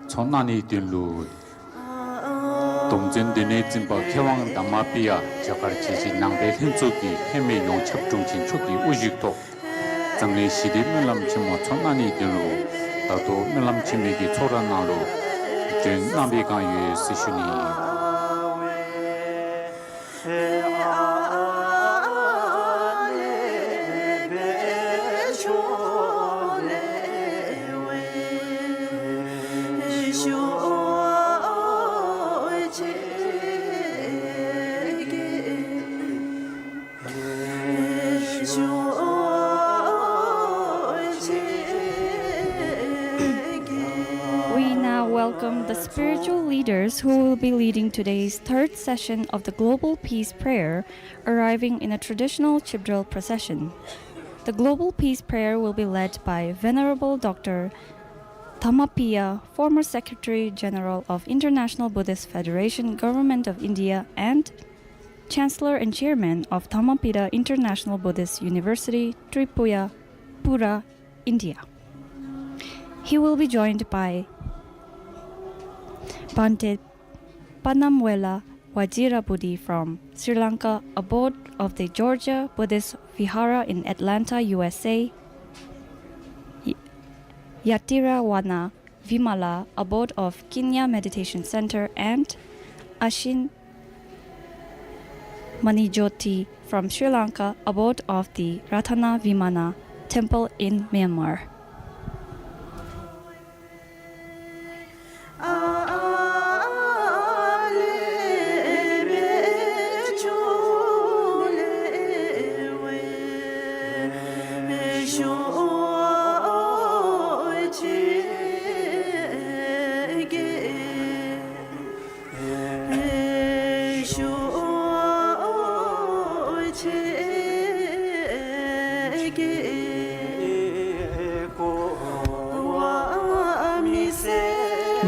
ཚོགས་གནང་ནིའི་དོན་ལུ་སྡོམ་བརྩོན་སྡེ་སྣོད་འཛིན་པ་མཁས་དབང་དྷརྨ་པི་ཡ་རྒྱ་གར་རྒྱལ་སྤྱི་ནང་པའི་ལྷན་ཚོགས་ཀྱི་ཧེ་མའི་ཡོངས་ཁྱབ་དྲུང་ཆེན་མཆོག་གི་དབུ་བཞུགས་ཐོག་འཛམ་གླིང་ཞི་བདེའི་སྨོན་ལམ་ཆེན་མོ་ཚོགས་གནང་ནིའི་དོན་ལུ་ད་ལྟོ་སྨོན་ལམ་ཆེན་མོའི་གི་ཚོགས་ར་ནང་ལུ་བྱོན་གནང་པའི་བསྒང་ཡོད་ཟེར་ཞུ་ནི། We now welcome the spiritual leaders who will be leading today's third session of the Global Peace Prayer, arriving in a traditional Chibdral procession. The Global Peace Prayer will be led by Venerable Doctor Dhammapiya, former Secretary General of International Buddhist Federation, Government of India, and Chancellor and Chairman of Dhammapada International Buddhist University, Tripura, India. He will be joined by Bhante Panamwela Vajirabuddhi from Sri Lanka, abbot of the Georgia Buddhist Vihara in Atlanta, U S A, Y-, Yatirawana Vimala, abbot of Kenya Meditation Center, and Ashin Manijoti from Sri Lanka, abbot of the Ratana Vimana Temple in Myanmar.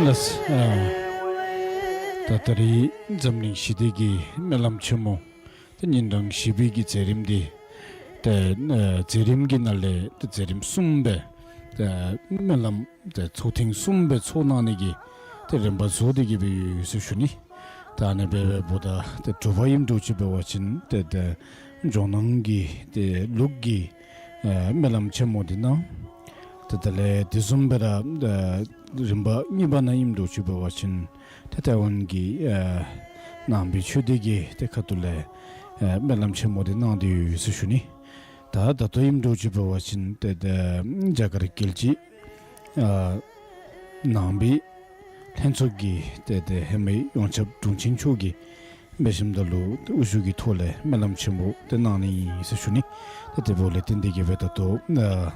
ལགས། ཨ་ད་ད་རིས་འཛམ་གླིང་ཞི་བདེ་གི་སྨོན་ལམ་ཆེན་མོ་ཏེ་ཉིན་གྲངས་བཞི་པའི་གི་མཛད་རིམ་འདི་ཏེ་ཨ་མཛད་རིམ་གྱི་ནང་ལས་ཏེ་མཛད་རིམ་གསུམ་སྦེ་ཏེ་སྨོན་ལམ་ཏེ་ཚོགས་ཐེངས་གསུམ་སྦེ་ཚོགས་གནང་ནི་གི་ཏེ་རིམ་པ་བཟོ་སྟེ་གི་སྦེ་ཡོད་ཟེར་ཞུ་ནི། ད་ཨ་ནི་སྦེ་འབདཝ་ད་ཏེ་དྲོ་པ་ཨིནམ་འདྲཝ་ཅིག་འབད་བ་ཅིན་ཏེ་ཏེ་ཇོ་ནང་གི་ཏེ་ལུགས་ཀྱི་ཨ་སྨོན་ལམ་ཆེན་མོ་འདི་གནང་། ཏེ་དེ་ལས་དེ་བཟུམ་སྦེ་ར་ཨ་རིམ་པ་གཉིས་པ་ནང་ཨིནམ་འདྲཝ་ཅིག་འབད་བ་ཅིན་ཏེ་ཐའེ་ཝན་གྱི་ཨ་ནང་པའི་ཆོས་སྡེ་གི་ཏེ་ཁ་ཐུག་ལས་ཨ་སྨོན་ལམ་ཆེན་མོ་འདི་གནང་སྟེ་ཡོད་ཟེར་ཞུ་ནི། ད་ད་ལྟོ་ཨིནམ་འདྲཝ་ཅིག་འབད་བ་ཅིན་ཏེ་ཏེ་རྒྱ་གར་རྒྱལ་སྤྱི་ཨ་ནང་པའི་ལྷན་ཚོགས་ཀྱི་ཏེ་ཏེ་ཧེ་མའི་ཡོངས་ཁྱབ་དྲུང་ཆེན་མཆོག་གིས་འབད་ཞིནམ་ད་ལུ་ཏེ་དབུ་བཞུགས་ཀྱི་ཐོག་ལས་སྨོན་ལམ་ཆེན་པོ་ཏེ་གནང་ནི་ཨིན་ཟེར་ཞུ་ནི། ཏེ་དེ་འབདཝ་ལས་བརྟེན་ཏེ་གི་སྦེ་ད་ལྟོ་ཨ་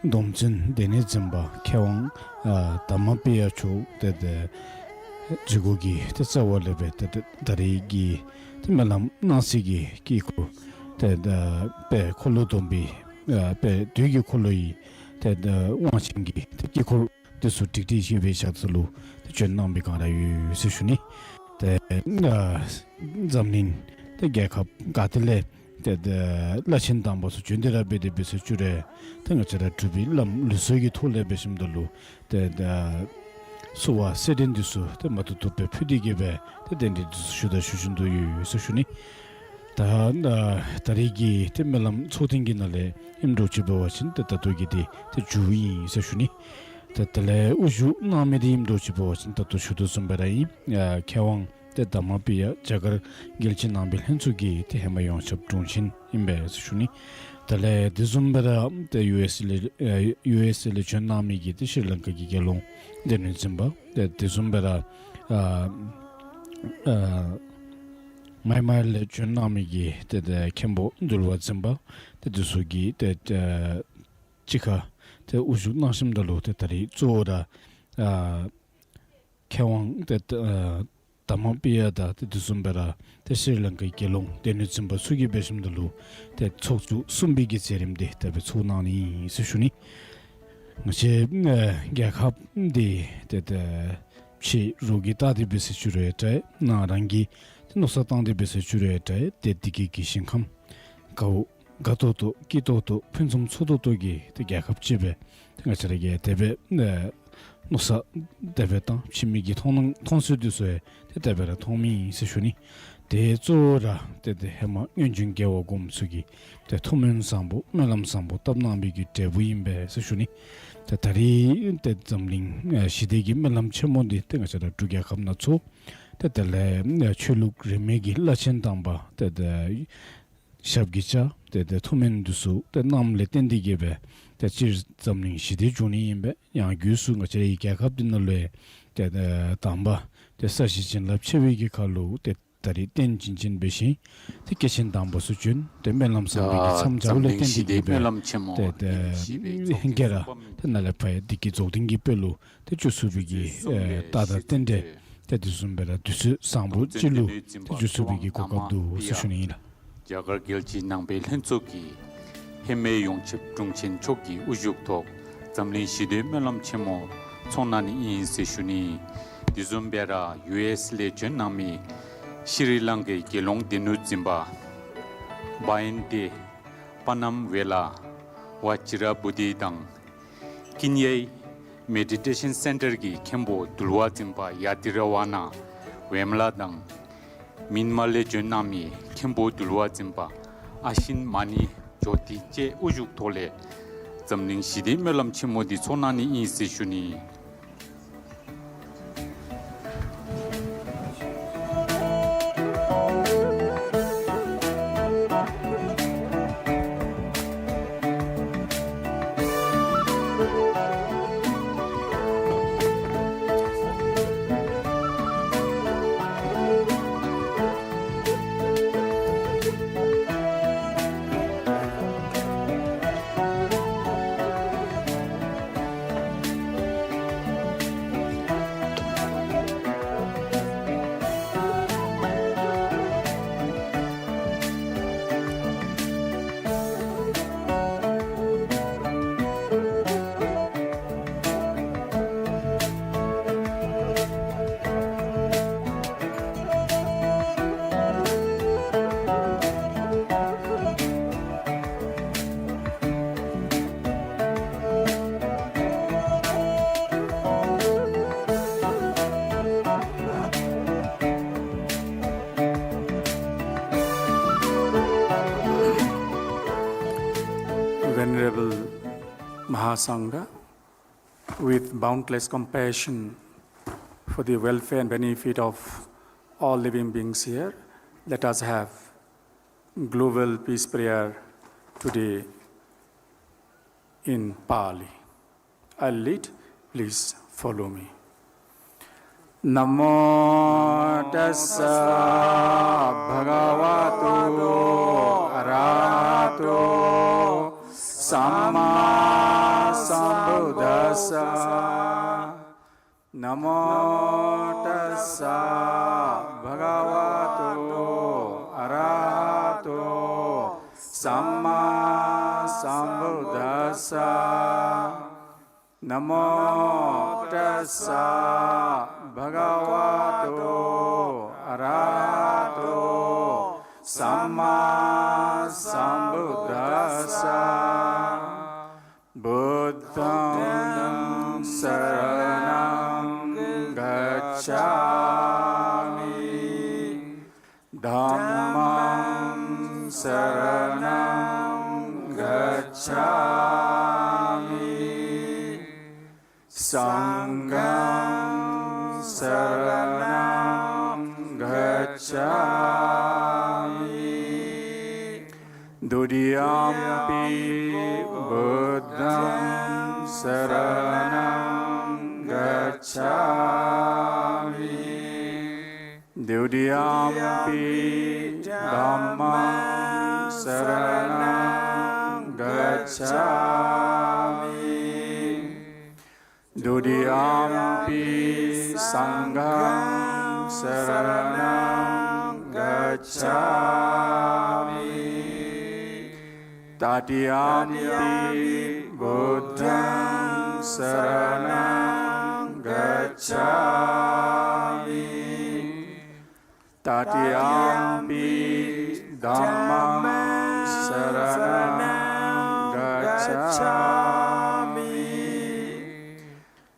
སྡོམ་བརྩོན་སྡེ་སྣོད་འཛིན་པ་མཁས་དབང་ཨ་དྷརྨ་པི་ཡ་མཆོག་ཏེ་ཏེ་འཇིགས་སྐུལ་གྱི་ཏེ་རྩ་བ་ལས་སྦེ་ཏེ་ཏེ་ད་རིས་ཀྱི་ཏེ་སྨོན་ལམ་གནང་སའི་གི་དཀྱིལ་འཁོར་ཏེ་ད་དཔལ་འཁོར་ལོ་སྡོམ་པའི་ཨ་དཔལ་དུས་ཀྱི་འཁོར་ལོ་ཡི་ཏེ་ད་དབང་ཆེན་གྱི་ཏེ་དཀྱིལ་འཁོར་འདི་ཚུ་སྒྲིག་སྒྲིག་ཞིནམ་སྦེ་ཞག་ཚུ་ལུ་ཏེ་བྱོན་གནང་པའི་བསྒང་ར་ཡོད་ཟེར་ཞུ་ནི། ཏེ་ཨ་འཛམ་གླིང་ཏེ་རྒྱལ་ཁབ་ག་ཏེ་ལས་ཏེ་ཏེ་བླ་ཆེན་དམ་པ་ཚུ་བྱོན་ཏེ་ར་འབད་དེ་འབད་ཟེར་ཞུ་རུང་ཏེ་ང་བཅས་ར་འབྲུག་པའི་བླམ་ལུགས་སྲོལ་གྱི་ཐོག་ལས་འབད་ཞིནམ་ད་ལུ་ཏེ་ཏེ་བསུ་བ་སེར་སྦྲེང་འདི་ཚུ་ཏེ་མ་ཐུབ་ཐུབ་སྦེ་ཕུལ་ཏེ་གི་སྦེ་ཏེ་གདན་འདྲེན་འདི་ཚུ་ཞུ་དང་ཞུ་བཞིན་དུ་ཡོད་ཟེར་ཞུ་ནི། ད་ད་རིས་ཀྱི་ཏེ་སྨོན་ལམ་ཚོགས་ཐེངས་ཀྱི་ནང་ལས་ཨིནམ་འདྲཝ་ཅིག་འབད་བ་ཅིན་ཏེ་ད་ལྟོ་གི་འདི་ཏེ་མཇུག་ཨིན་ཟེར་ཞུ་ནི། ཏེ་དེ་ལས་དབུ་བཞུགས་གནང་མི་འདི་ཨིནམ་འདྲཝ་ཅིག་འབད་བ་ཅིན་ད་ལྟོ་ཞུ་དོ་བཟུམ་སྦེ་ར་ཨིན། ཨ་མཁས་དབང་ཏེ་དྷརྨ་པི་ཡ་རྒྱ་གར་རྒྱལ་སྤྱི་ནང་པའི་ལྷན་ཚོགས་ཀྱི་ཏེ་ཧེ་མ་ཡོངས་ཁྱབ་དྲུང་ཆེན་ཨིན་པས་ཟེར་ཞུ་ནི། དེ་ལས་དེ་བཟུམ་སྦེ་ར་ཏེ་ཡུ་ཨེསི་ལས་ཨ་ཡུ་ཨེསི་ལས་བྱོན་གནང་མི་གི་ཏེ་ཤྲི་ལང་ཀ་གི་རྒྱལ་ཡོངས་སྡེ་སྣོད་འཛིན་པ་ཏེ་དེ་བཟུམ་སྦེ་ར་ཨ་ཨ་མཱན་མཱར་ལས་བྱོན་གནང་མི་གི་ཏེ་ཏེ་མཁན་པོ་འདུལ་བ་འཛིན་པ་ཏེ་འདི་ཚུ་གིས་ཏེ་ཏེ་གཅིག་ཁར་ཏེ་དབུ་བཞུགས་གནང་ཞིནམ་ད་ལུ་ཏེ་ད་རིས་གཙོ་བོ་ར་ཨ་མཁས་དབང་ཏེ་ཨ་དྷརྨ་པི་ཡ་དང་ཏེ་དེ་བཟུམ་སྦེ་ར་ཏེ་ཤྲི་ལང་ཀའི་རྒྱལ་ཡོངས་སྡེ་སྣོད་འཛིན་པ་ཚུ་གིས་འབད་ཞིནམ་ད་ལུ་ཏེ་ཚོགས་བཅུ་གསུམ་པའི་གི་མཛད་རིམ་འདི་དེ་སྦེ་ཚོགས་གནང་ནི་ཨིན་ཟེར་ཞུ་ནི། ང་བཅས་ཨ་རྒྱལ་ཁབ་འདི་ཏེ་ཏེ་ཕྱི་རོལ་གྱིས་བལྟ་སྟེ་འབད་ཟེར་ཞུ་རུང་ཡང་འདྲ་ནང་རང་གིས་ཏེ་མནོ་བསམ་བཏང་སྟེ་འབད་ཟེར་ཞུ་རུང་ཡང་འདྲ་ཏེ་བདེ་སྐྱིད་ཀྱི་ཞིང་ཁམས་དགའ་བོ་ དགའ་ཏོག་ཏོ་སྐྱིད་ཏོག་ཏོ་ཕུན་སུམ་ཚོགས་ཏོག་ཏོ་གི་ཏེ་རྒྱལ་ཁབ་ཅིག་སྦེ་ཏེ་ང་བཅས་ར་གིས་དེ་སྦེ་ཨེ་མནོ་བསམ་དེ་སྦེ་བཏང་། ཕྱི་མིག་གིས་མཐོང་སྣང་མཐོང་ཚུལ་འདི་ཚུ་ཡང་ཏེ་དེ་སྦེ་ར་མཐོང་མི་ཨིན་ཟེར་ཞུ་ནི། ཏེ་གཙོ་བོ་ར་ཏེ་ཏེ་ཧེ་མ་སྔོན་བྱོན་རྒྱལ་བ་གོངམ་ཚུ་གིས་ཏེ་ཐུགས་སྨོན་བཟང་པོ་སྨོན་ལམ་བཟང་པོ་བཏབ་གནང་བའི་གི་འབྲས་བུ་ཨིན་པས་ཟེར་ཞུ་ནི། ཏེ་ད་རིས་ཏེ་འཛམ་གླིང་ཨེ་ཞི་བདེ་གི་སྨོན་ལམ་ཆེན་མོ་འདི་ཏེ་ང་བཅས་ར་འབྲུག་རྒྱལ་ཁབ་ནང་ཚུ་ཏེ་དེ་ལས་ཆོས་ལུགས་རིས་མེད་ཀྱི་བླ་ཆེན་དམ་པ་ཏེ་ཏེ་ཞབས་ཀྱིས་བཅགས་ཏེ་ཏེ་ཐུགས་སྨོན་འདི་ཚུ་ཏེ་གནངམ་ལས་བརྟེན་ཏེ་གིས་སྦེ་ཏེ་སྤྱིར་འཛམ་གླིང་ཞི་བདེ་འབྱུང་ནི་ཨིན་པས། ཡང་སྒོས་སུ་ང་བཅས་རའི་རྒྱལ་ཁབ་འདི་ནང་ལུ་ཡང་ཏེ་ཏེ་དམ་པ་ཏེ་ས་གཞི་བྱིན་རླབས་ཆེ་བའི་གི་ཁར་ལུ་ཏེ་ད་རིས་རྟེན་བྱིན་ཅིན་འབད་ཞིནམ་ཏེ་སྐྱེས་ཆེན་དམ་པ་ཚུ་བྱོན་ཏེ་སྨོན་ལམ་བཟང་པོའི་གི་མཚམས་སྦྱརཝ་ལས་བརྟེན་ཏེ་གིས་སྦེ་ཏེ་ཏེ་ཧེང་སྐལ་ར་ཏེ་ནཱ་ལས་ཕར་ཡང་བདེ་སྐྱིད་རྫོགས་ལྡན་གྱི་དཔལ་ལུ་ཏེ་འགྱུར་ཚུགས་པའི་གི་ཨེ་རྟགས་དང་རྟེན་འབྲེལ་ཏེ་དེ་བཟུམ་སྦེ་ར་དུས་ཚོད་བཟང་པོ་ཅིག་ལུ་ཏེ་འགྱུར་ཚུགས་པའི་གི་གོ་སྐབས་འདུག་ཟེར་ཞུ་ནི་ཨིན་ལགས། རྒྱ་གར་རྒྱལ་སྤྱིའི་ནང་པའི་ལྷན་ཚོགས་ཀྱི་ཧེ་མའི་ཡོངས་ཁྱབ་དྲུང་ཆེན་མཆོག་གི་དབུ་བཞུགས་ཐོག་འཛམ་གླིང་ཞི་བདེའི་སྨོན་ལམ་ཆེན་མོ་ཚོགས་གནང་ནི་ཨིན་ཟེར་ཞུ་ནི། དེ་བཟུམ་སྦེ་ར་ཡུ་ཨེསི་ལས་བྱོན་གནང་མི་ཤྲི་ལང་ཀའི་དགེ་སློང་སྡེ་སྣོད་འཛིན་པ་བ་ཡན་ཏེ་པ་ནམ་ཝེ་ལ་ཝ་ཅི་ར་བོ་དྷི་དང་ཀེན་ཡའི་མེ་ཌི་ཊེ་ཤཱན་སེན་ཊར་གྱི་མཁན་པོ་འདུལ་བ་འཛིན་པ་ཡ་ཏི་ར་ཝ་ན་ཝེ་མ་ལ་དང་མེན་མར་ལས་བྱོན་གནང་མི་མཁན་པོ་འདུལ་བ་འཛིན་པ་ཨ་ཤིན་མ་ཎི་ཇོ་ཏི་བཅས་དབུ་བཞུགས་ཐོག་ལས་འཛམ་གླིང་ཞི་བདེའི་སྨོན་ལམ་ཆེན་མོ་འདི་ཚོགས་གནང་ནི་ཨིན་ཟེར་ཞུ་ནི། Venerable Mahasangha, with boundless compassion for the welfare and benefit of all living beings here, let us have global peace prayer today in Pali. I'll lead, please follow me. Namo tassa bhagavato arahato sammāsambuddhassa. Namo tassa bhagavato arahato sammāsambuddhassa. Namo tassa bhagavato arahato sammāsambuddhassa. Buddhaṃ saraṇaṃ gacchāmi. Dhammaṃ saraṇaṃ gacchāmi. Saṅghaṃ saraṇaṃ gacchāmi. Dutiyampi buddhaṃ saraṇaṃ gacchāmi. Dutiyampi dhammaṃ saraṇaṃ gacchāmi. Dutiyampi saṅghaṃ saraṇaṃ gacchāmi. Tatiyampi buddhaṃ saraṇaṃ gacchāmi. Tatiyampi dhammaṃ saraṇaṃ gacchāmi.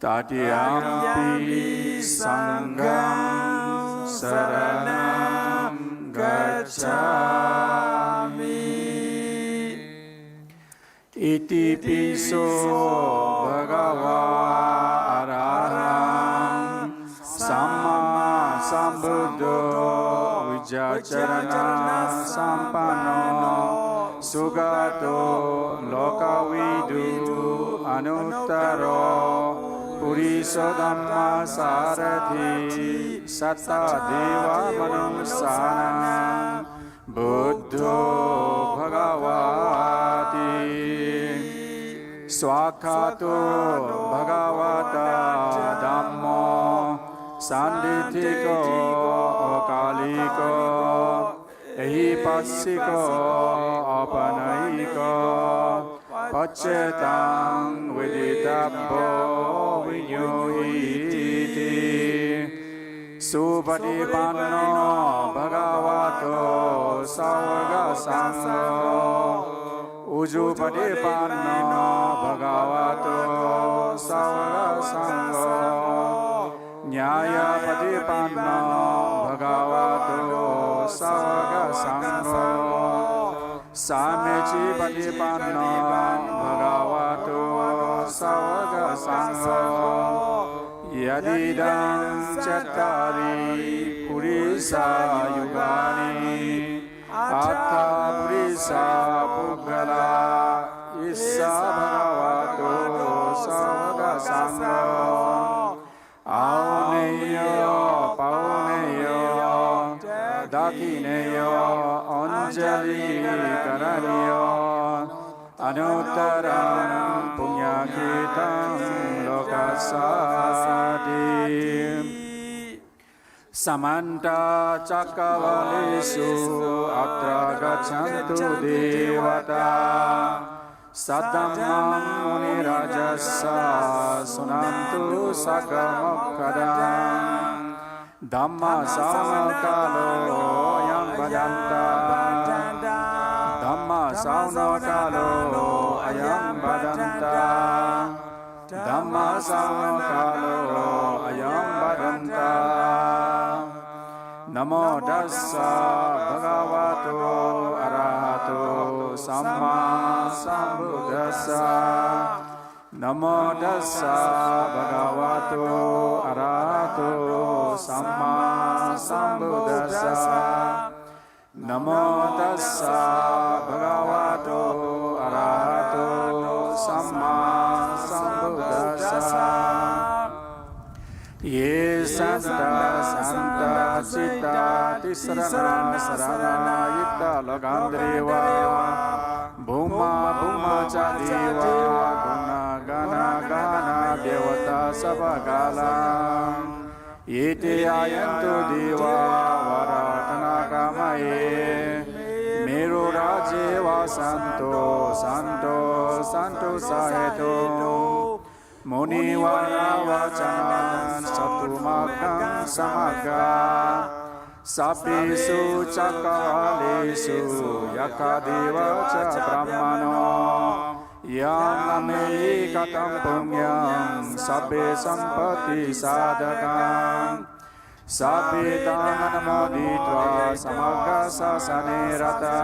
Tatiyampi saṅghaṃ saraṇaṃ gacchāmi. Itipi so bhagavā arahaṃ sammāsambuddho vijjācaraṇasampanno sugato lokavidū anuttaro purisadammasārathi satthā devamanussānaṃ buddho bhagavāti. Svākkhāto bhagavatā dhammo sandiṭṭhiko akāliko ehipassiko opanayiko paccattaṃ veditabbo viññūhīti. Supaṭipanno bhagavato sāvakasaṅgho, ujupaṭipanno bhagavato sāvakasaṅgho, ñāyapaṭipanno bhagavato sāvakasaṅgho, sāmīcipaṭipanno bhagavato sāvakasaṅgho, yadidaṃ cattāri purisayugāni aṭṭha purisapuggalā, esa bhagavato sāvakasaṅgho, āhuneyyo pāhuneyyo dakkhiṇeyyo añjalikaraṇīyo anuttaraṃ puññakkhettaṃ lokassāti. Samantā cakkavāḷesu atrāgacchantu devatā, saddhammaṃ munirājassa suṇantu saggamokkhadaṃ. Dhammassavanakālo ayambhadantā. Dhammassavanakālo ayambhadantā. Dhammassavanakālo ayambhadantā. Namo tassa bhagavato arahato sammāsambuddhassa. Namo tassa bhagavato arahato sammāsambuddhassa. Namo tassa bhagavato arahato sammāsambuddhassa. Ye santā santacittā tisaraṇasaraṇayittā lokantareva bhummā bhummā ca devā guṇagaṇagahaṇā devatā sabbakālaṃ ete āyantu devā varattanāgamaye merurājeva santo santo santussāhetu munivaravacanaṃ sādhu maggaṃ samagga. Sabbesu cakkavāḷesu yakkhā devā ca brahmano yaṃ amhehi kataṃ puññaṃ sabbe sampattisādhakaṃ sabbe taṃ anumoditvā samaggāsāsane ratā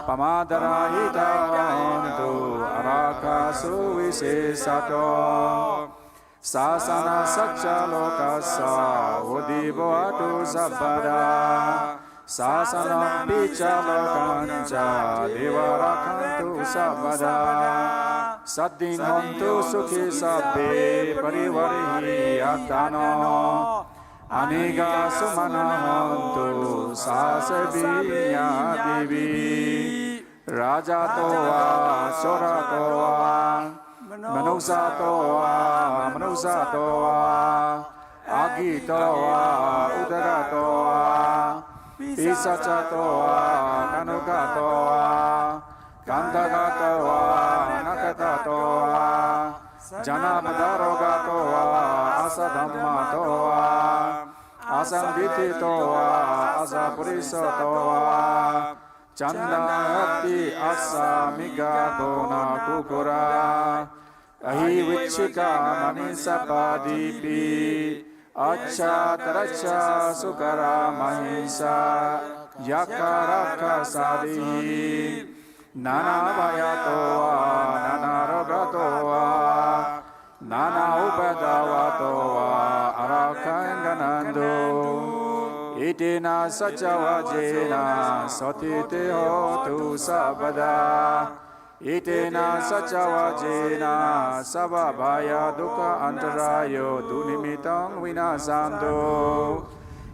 pamādarahitā hontu ārākkhāsu visesāto. Sāsanassa ca lokassa vuḍḍhī bhavatu sabbadā. Sāsanampi ca lokañca devā rakkhantu sabbadā. Saddhiṃ hontu sukhī sabbe parivarehī attāno. Anīghā sumanā hontu saha sabbehi ñātibhi. Rājāto vā corato vā manussato vā amanussato vā aggito vā udakato vā pisācato vā khāṇukato vā kaṇṭakato vā nakkhattato vā janapadarogato vā asaddhammato vā asandiṭṭhito vā asappurisato vā Candahatti assā miga bona kukkurā, ahi vicchikā manissappadīpi, accha taraccha sūkarā mahīsā, yakkhā rakkhasādīhi. Nānābhayato vā nānārogato vā, nānāupaddavato vā, ārakkhaṃ gaṇhantu. Etena saccavajjena sotthi te hotu sabbadā. Etena saccavajjena sabbabhaya dukkha antarāyo dunimittaṃ vinassantu.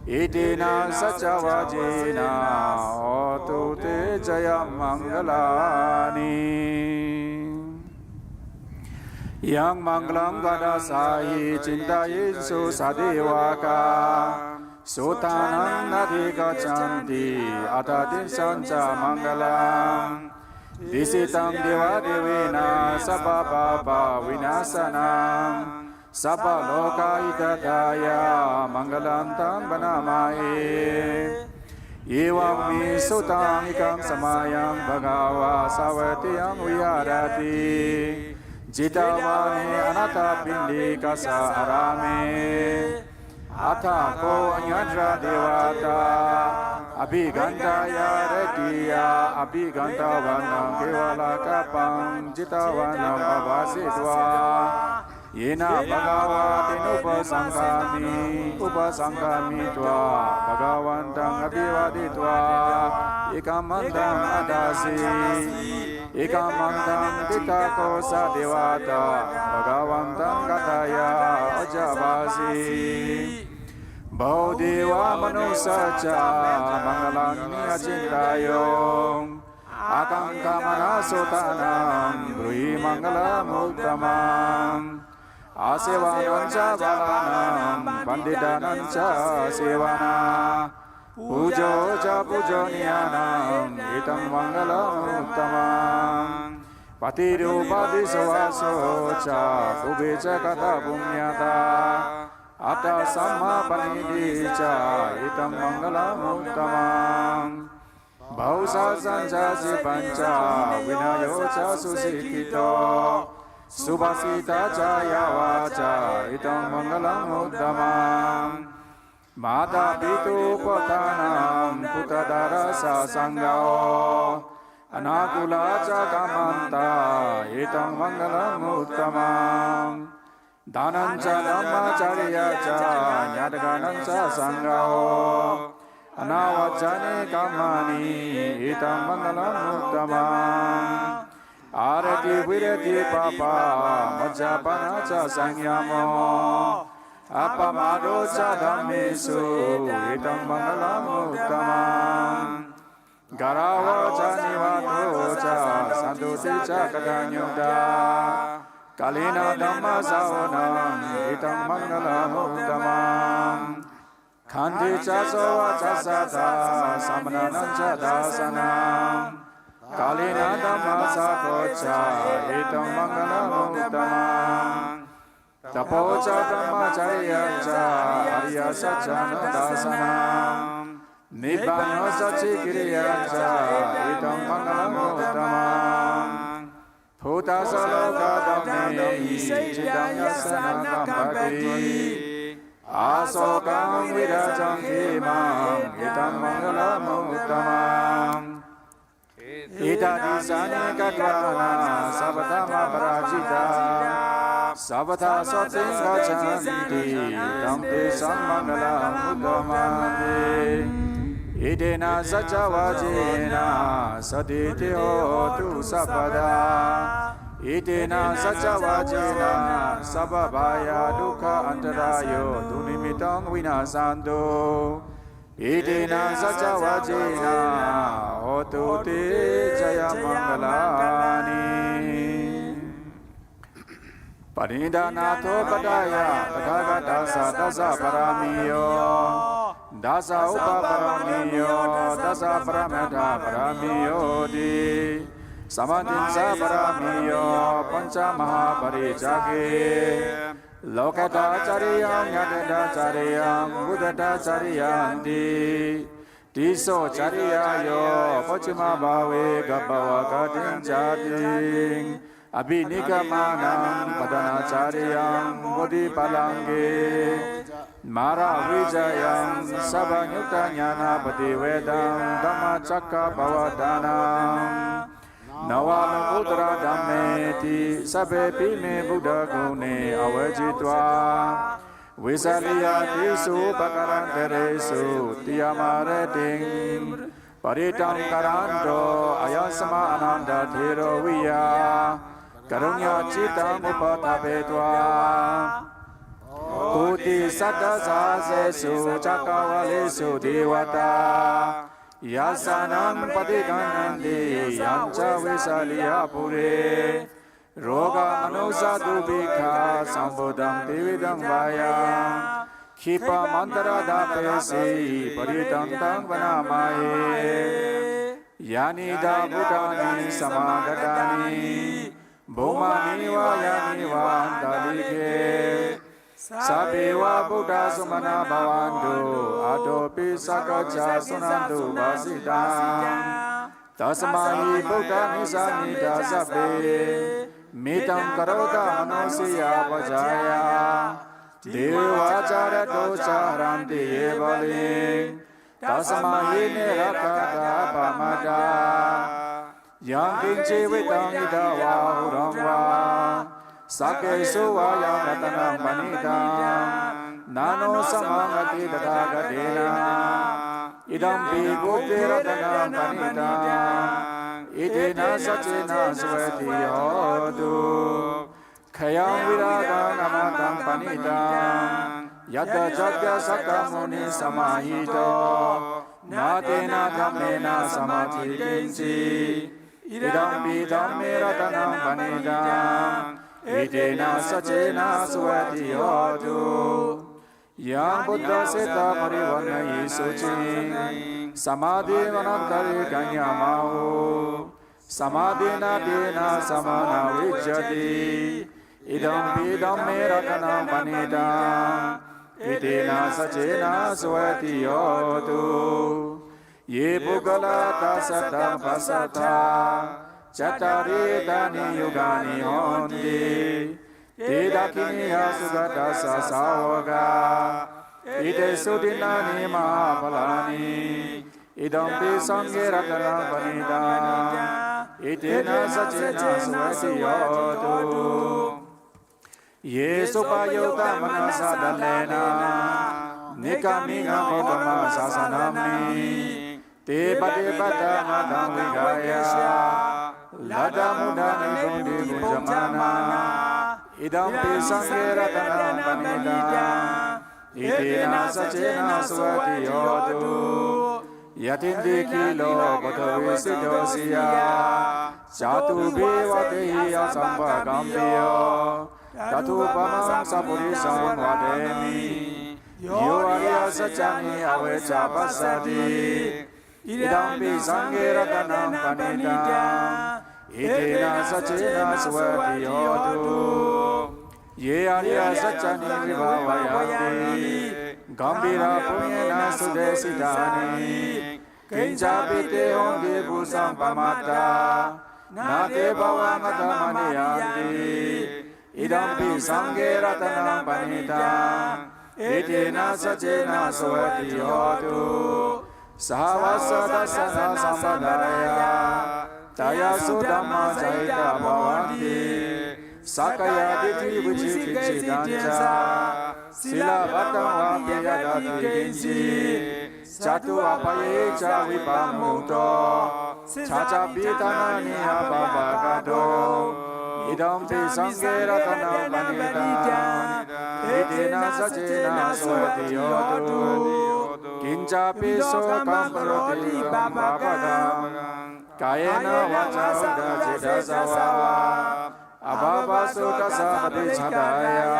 Etena saccavajjena hotu te jayamaṅgalāni. Yaṃ maṅgalaṃ kāyasāhi cintayaṃsu sadevakā, sotthānaṃ adhigacchanti atha tesañca maṅgalaṃ. Desitaṃ devadevena sabbapāpavinasanaṃ, sabbalokahitattaya maṅgalantaṃ bhaṇāmahe. Evaṃ me sutaṃ ekaṃ samayaṃ bhagavā sāvatthiyaṃ viharati jetavane anāthapiṇḍikassa ārāme. Atha kho aññatra devatā abhikkantā yārettiyā abhikkantavanaṃ kevalakappaṃ jetavanaṃ abhāsetvā, yena bhagavā tenupasaṅkāmi, upasaṅkamitvā bhagavantaṃ abhivādetvā ekamantaṃ aṭṭhāsi. Ekamantaṃ ṭhitā kho sā devatā bhagavantaṃ gāthāya ajjhabhāsi. Bahudā devā manussā ca maṅgalaṃ acintayuṃ, ākaṅkhamānā sotthānaṃ brūhi maṅgalamuttamaṃ. Asevanā ca bālānaṃ paṇḍitānañca sevanā, pūjo ca pūjonīyānaṃ etaṃ maṅgalamuttamaṃ. Paṭirūpadesavāso ca pubbe ca katapuññatā, attasammāpaṇidhi ca etaṃ maṅgalamuttamaṃ. Bāhusaccañca sippañca vinayo ca susikkhito, subhāsitā ca yā vācā etaṃ maṅgalamuttamaṃ. Mātāpituupaṭṭhānaṃ puttadārassa saṅgaho, anākulā ca kammantā etaṃ maṅgalamuttamaṃ. Dānañca dhammacariyā ca ñātakānañca saṅgaho, anavajjāni kammāni etaṃ maṅgalamuttamaṃ. Āratī viratī pāpā majjapānā ca saṃyamo, appamādo ca dhammesu etaṃ maṅgalamuttamaṃ. Gāravo ca nivāto ca santuṭṭhī ca kataññutā, kālena dhammassavanaṃ etaṃ maṅgalamuttamaṃ. Khantī ca sovacassatā samaṇānañca dassanaṃ, kālena dhammasākacchā etaṃ maṅgalamuttamaṃ. Tapo ca brahmacariyañca ariyasaccāna dassanaṃ, nibbānasacchikiriyā ca etaṃ maṅgalamuttamaṃ. Phuṭṭhassa lokadhammehi cittaṃ yassa na kampati, asokaṃ virajaṃ khemaṃ etaṃ maṅgalamuttamaṃ. Etādisāni katvāna sabbatthamaparājitā, sabbattha sotthiṃ gacchanti etaṃ tesaṃ maṅgalamuttamanti. Etena saccavajjena sotthi te hotu sabbadā. Etena saccavajjena sabbabhaya dukkha antarāyo dunimittaṃ vinassantu. Etena saccavajjena hotu te jayamaṅgalāni. Paṇidhānatthūpādāya tathāgatassa dasa pāramiyo, dasa upapāramiyo, dasa paramatthapāramiyo ti, samādhinsa pāramiyo, pañca mahāpariccāge, lokatthacariyaṃ ñātakatthacariyaṃ vuddhatthacariyañti. Tisso cariyāyo pacchimabhave gabbhāvakattiṃ jātiṃ abhinikkhamanaṃ padhānacariyaṃ bodhipallaṅke māravijayaṃ sabbaññutañāṇappaṭivedhaṃ dhammacakkappavattānaṃ navalokuttaradhammeti sabbepime buddhaguṇe āvajjitvā vesāliyā tīsu pākārantaresu tiyāmarattiṃ parittaṃ karanto āyasmā ānandatthero viya kāruññacittaṃ upaṭṭhapetvā kotissatasahassāsu cakkavāḷesu devatā yassāṇaṃ paṭiggaṇhanti yañca vesāliyā pure rogā manussā dubhikkā sambuddhaṃ tividhaṃ bhayaṃ khippamantaradhāpesi parittaṃ taṃ bhaṇāmahe. Yānīdha bhūtāni samāgatāni bhummāni vā yāni va antalikkhe sabbeva bhūtā sumanā bhavantu athopi sakkacca suṇantu bhāsitaṃ. Tasmā hi bhūtamiccāmitha sabbe mettaṃ karotha mānusiyā pajāya devā ca ratto ca haranti ye baliṃ tasmā hi ne rakkhatha appamattā. Yaṃ kiñci vittaṃ idha vā huraṃ vā saggesu vā yaṃ ratanaṃ paṇītaṃ na no samaṃ atthi tathāgatena idampi buddhe ratanaṃ paṇītaṃ etena saccena suvatthi hotu. Khayaṃ virāgaṃ amataṃ paṇītaṃ yadajjhagā sakyamunī samāhito na tena dhammena samatthi kiñci idampi dhamme ratanaṃ paṇītaṃ etena saccena suvatthi hotu. Yaṃ buddhaseṭṭhaṃ parivaṇṇayī suciṃ samādhimānantarikaññamāhu samādhinā tena samaṃ na vijjati idampi dhamme ratanaṃ paṇītaṃ etena saccena suvatthi hotu. Ye puggalā aṭṭha sataṃ pasaṭṭhā cattāri etāni yugāni honti te dakkhiṇeyyā sugatassa sāvakā etesu dinnāni mahapphalāni idampi saṅghe ratanaṃ paṇītaṃ etena saccena suvatthi hotu. Ye suppayuttā manasā daḷhena nekkhammeyyuṃ gotamasāsanamhi te pattipattā mataṃ vigayha laddhā mudhā nibbutiṃ bhuñjamānā idampi saṅghe ratanaṃ paṇītaṃ etena saccena suvatthi hotu. Yathindighīro paṭhaviṃ siddho siyā catubbhi vāteyhi asampakampiyo tathūpamaṃ sappurissaṃ vademi yo ariyasaccāni avecca passati idampi saṅghe ratanaṃ paṇītaṃ etena saccena suvatthi hotu. Ye ariyasaccāni vibhāvayanti gambhīrapuññena sudesitāni kiñcāpi te honti phussapamādā na te bhavaṃ aṭṭhamādiyanti idampi saṅghe ratanaṃ paṇītaṃ etena saccena suvatthi hotu. Sahāvassa dassanasampadāya tayassu dhammā jahitā bhavanti sakkāyadiṭṭhi vicikicchitañca sīlabbataṃ vāpi yadatthi kiñci catūhapāye ca vippamutto chañcāpi ṭhānāni abhabhāgato idampi saṅghe ratanaṃ paṇītaṃ etena saccena suvatthi hotu. Kiñcāpi sokaṃ karoti pāpakaṃ kāyena vācāya uda cetasā vā abhabbaso tassa paṭicchadāya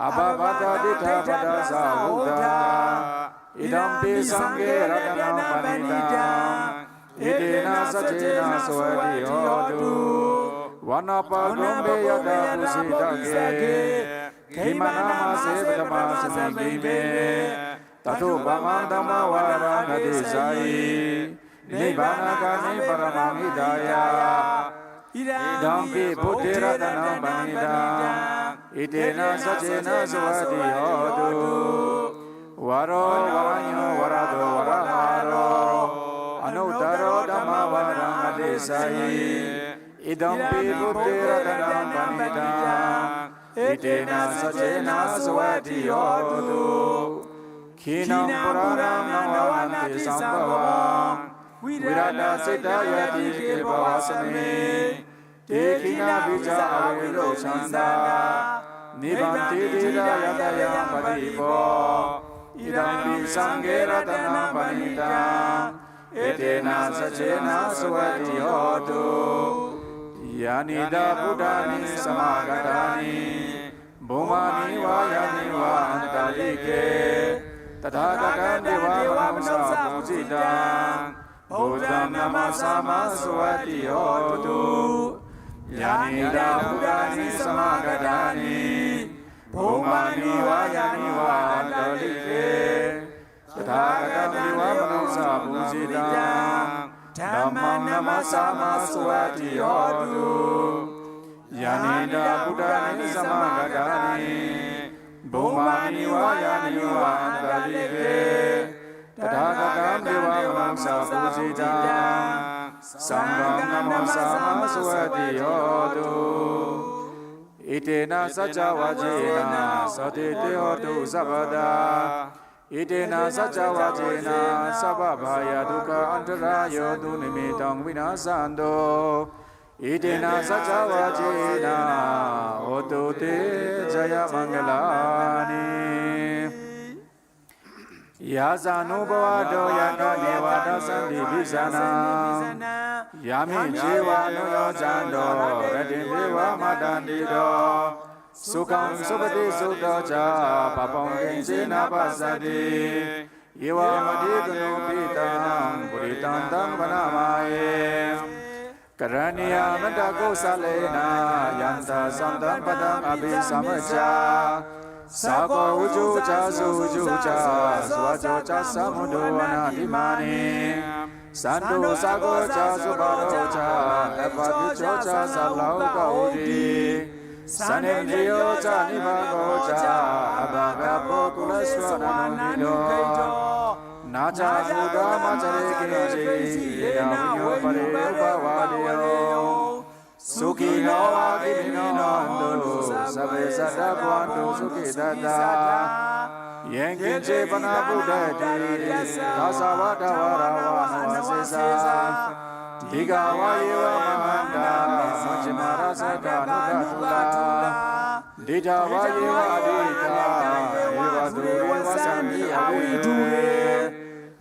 abhabbatā diṭṭhapadassa vuttā idampi saṅghe ratanaṃ paṇītaṃ etena saccena suvatthi hotu. Vanappagumbe yathā phussitagge gimhānamāse paṭhamasmiṃ gimhe तथोपमानं धम्मवरां न देसय्यानि, निब्बानघ्नानि परमं हिताय। इदम्पि बुद्धे रत्नं पणितं, एतेन सत्येन सुवृद्धिं होतु। वरो वरञ्ञो वरदो वरहारो, अनुत्तरो धम्मवरं न देसय्यानि। इदम्पि बुद्धे रत्नं पणितं, एतेन सत्येन सुवृद्धिं होतु। क्षीणं पुराणं नवं नन्ति सम्भवं, विरताचित्ता यान्ति के भवस्मिन्। ते खिन्नापि च अविक्लूद्यन्ता, निबध्नाति धीरा यतयं प्रदीपो। इदम्पि सङ्घे रत्नं पणितं, एतेन सत्येन सुवृद्धिं होतु। यान्यदभूतानि समागतानि, भूतानि वा यानि वा अन्तरिक्षे। तथागतं देवमनुस्सरन्ति तं, बुद्धं नमस्सामः सुवृद्धिं होतु। यान्यदभूतानि समागतानि, भूतानि वा यानि वा अन्तरिक्षे। तथागतं देवमनुस्सरन्ति तं, धम्मं नमस्सामः सुवृद्धिं होतु। यान्यदभूतानि समागतानि, भूतानि वा यानि वा अन्तरिक्षे। तथागतं देवमनुस्सरन्ति तं, सङ्घं नमस्सामः सुवृद्धिं होतु। एतेन सत्यवाक्येन सन्तिष्ठिर्भवतु सर्वदा। एतेन सत्यवाक्येन सर्वभयदुःखान्तरायो दुर्निमित्तानि विनस्सन्तु। एतेन सत्यवाक्येन होतु ते जयमङ्गलानि। यास्सानुपपत्तौ यत्र निवर्तन्ते विघ्नाः, यान्ति देवानुपपत्तयो तत्र त्वं देवः मातर् च पितरः। सुखं सुखदुःखं सुतथं च, पापं किञ्चन पस्सति। एवं मतिं कुर्वन्तो तेषां, पूजितं तं प्रणमामि। करणीयमेतत्कुतूहलेन, यं तत् सन्तं पदमभिसंस्तुत्वा। साधुवाचो च सुभाषितो च, सुवाच्यो च मुनिस्तु वन्दनीयः। सन्तोषार्हो च सुभद्रो च, अप्पय्यो च सार्थको होति। सन्निहितो च निम्नपदो च, अप्पगात्रो कुलीनस्तु नानुगिरो। न च दूरं न चातिदूरं किञ्चित्, येन विघ्नः परिहर्तव्यो। सुखिनो वा दुःखिनो हन्तु, सर्वे सन्तु भवन्तु सुखिताः। यत्किञ्चित् पाणिभ्यः भवति, तद् सर्वं तत्र भवतोऽवशेषः। दीर्घा वा ये वा महान्तो, मध्यमा राजानो राजपुङ्गवाः। डित्ता वा ये वा अडित्ता, ये वा दूरे वसन्ति अविदूरे।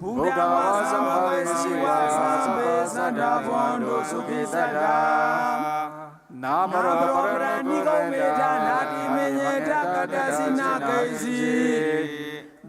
भूता वा सम्भविष्यन्ति वा, सर्वे सन्तु भवन्तु सुखिताः। न परोपकारं कुर्वन्ति, नातिमान्येन कदाचित्।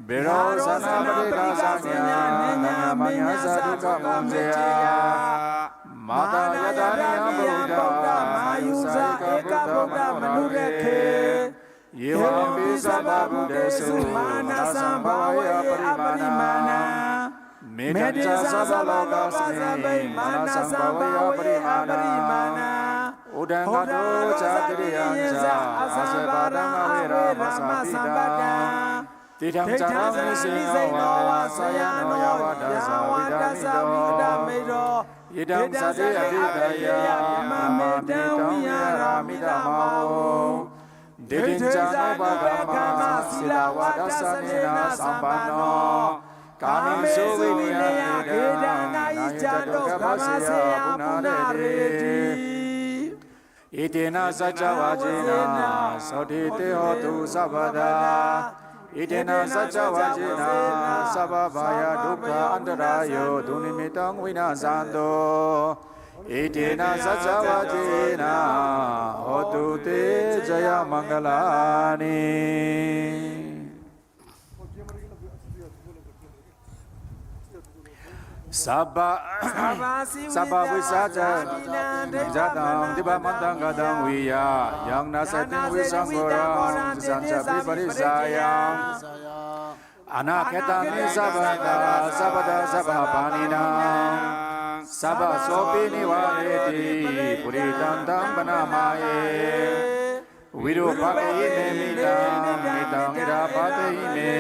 भीताः च न पापिताः सज्ञाः, न हि पापज्ञाः दुःखमुपैन्ति यः। माता यदा नियतं भूत्वा, मातुस्सह एकाकित्वं अनुरक्षेत्। एवमपि सर्वभूतेषु, मानसं भावयेद् अपरिमाणम्। मेत्तां च सर्वलोकस्मिन्, मानसं भावयेद् अपरिमाणम्। उद्यतागत्थं च तृतीयं च, अष्टावक्रानम् अविरतम् अभ्यासेन। तितिक्षां चरन् निसिन्नो वा, सायाह्नो यावत् तस्य विरतिमन्वितः। इदं सन्निधिं अधिष्ठाय, मम चित्तं विक्षिप्य भ्रमात्मकः। दिठ्ठिञ्च अनुपगम्य, शीलवदः सन्निधानसम्पन्नो। कामेषु विनियतः चित्तः, न हि तत्र प्रपश्यति पुनरेति। एतेन सत्यवाक्येन, सन्निहितो भवतु सर्वदा। एतेन सत्यवाक्येन, सर्वभयदुःखान्तरायो, दुर्निमित्तानि विनस्सन्तु। एतेन सत्यवाक्येन, होतु ते जयमङ्गलानि। सब्बा-, सब्बविषयाणां नियतां दिव्यमन्त्रं कथं विद्या। यं नास्ति विद्वांसो घोरं तस्मिंश्चैव परिसरे। अनाखेदन्ति sabbattha sabbadā sabbapāṇinaṃ sabbasopi nivāreti purisaṃ taṃ bhaṇāma he. Virūpakkhehi me mittaṃ, mittaṃ irāpatehi me,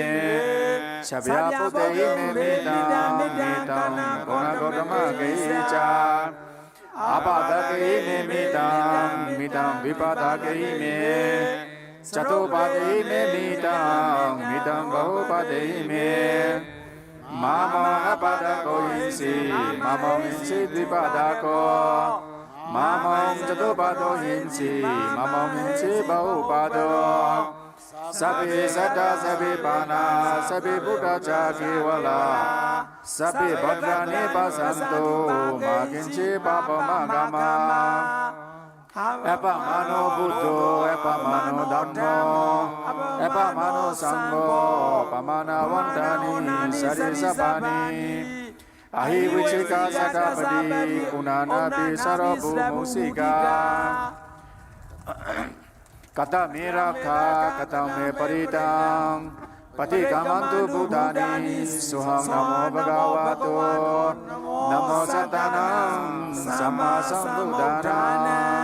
sabyāputtehi me mittaṃ, mittaṃ koṇāgatamaggehi ca. Apādakkehi me mittaṃ, mittaṃ vipādakkehi me, catupādakkehi me mittaṃ, mittaṃ bahupādakkehi me. Mā maṃ apādako hinsi, mā maṃ hinsi dvipādako, mā maṃ catupādo hinsi, mā maṃ hinsi bahupādo. Sabbe sattā, sabbe pāṇā, sabbe bhūtā ca kevalā, sabbe bhadrani passantu, mā kiñci pāpam āgamā. Appamāṇo buddho, appamāṇo dhammo, appamāṇo saṅgho, pamāṇavantāni sarisabbāni. Ahi vicchikā sakāpadī, uṇṇānābhī sarabū mūsikā. Katā me rakkhā, katā me parittaṃ, paṭikkamantu bhūtāni. Sohaṃ namo bhagavato, namo sattannaṃ sammāsambuddhānaṃ.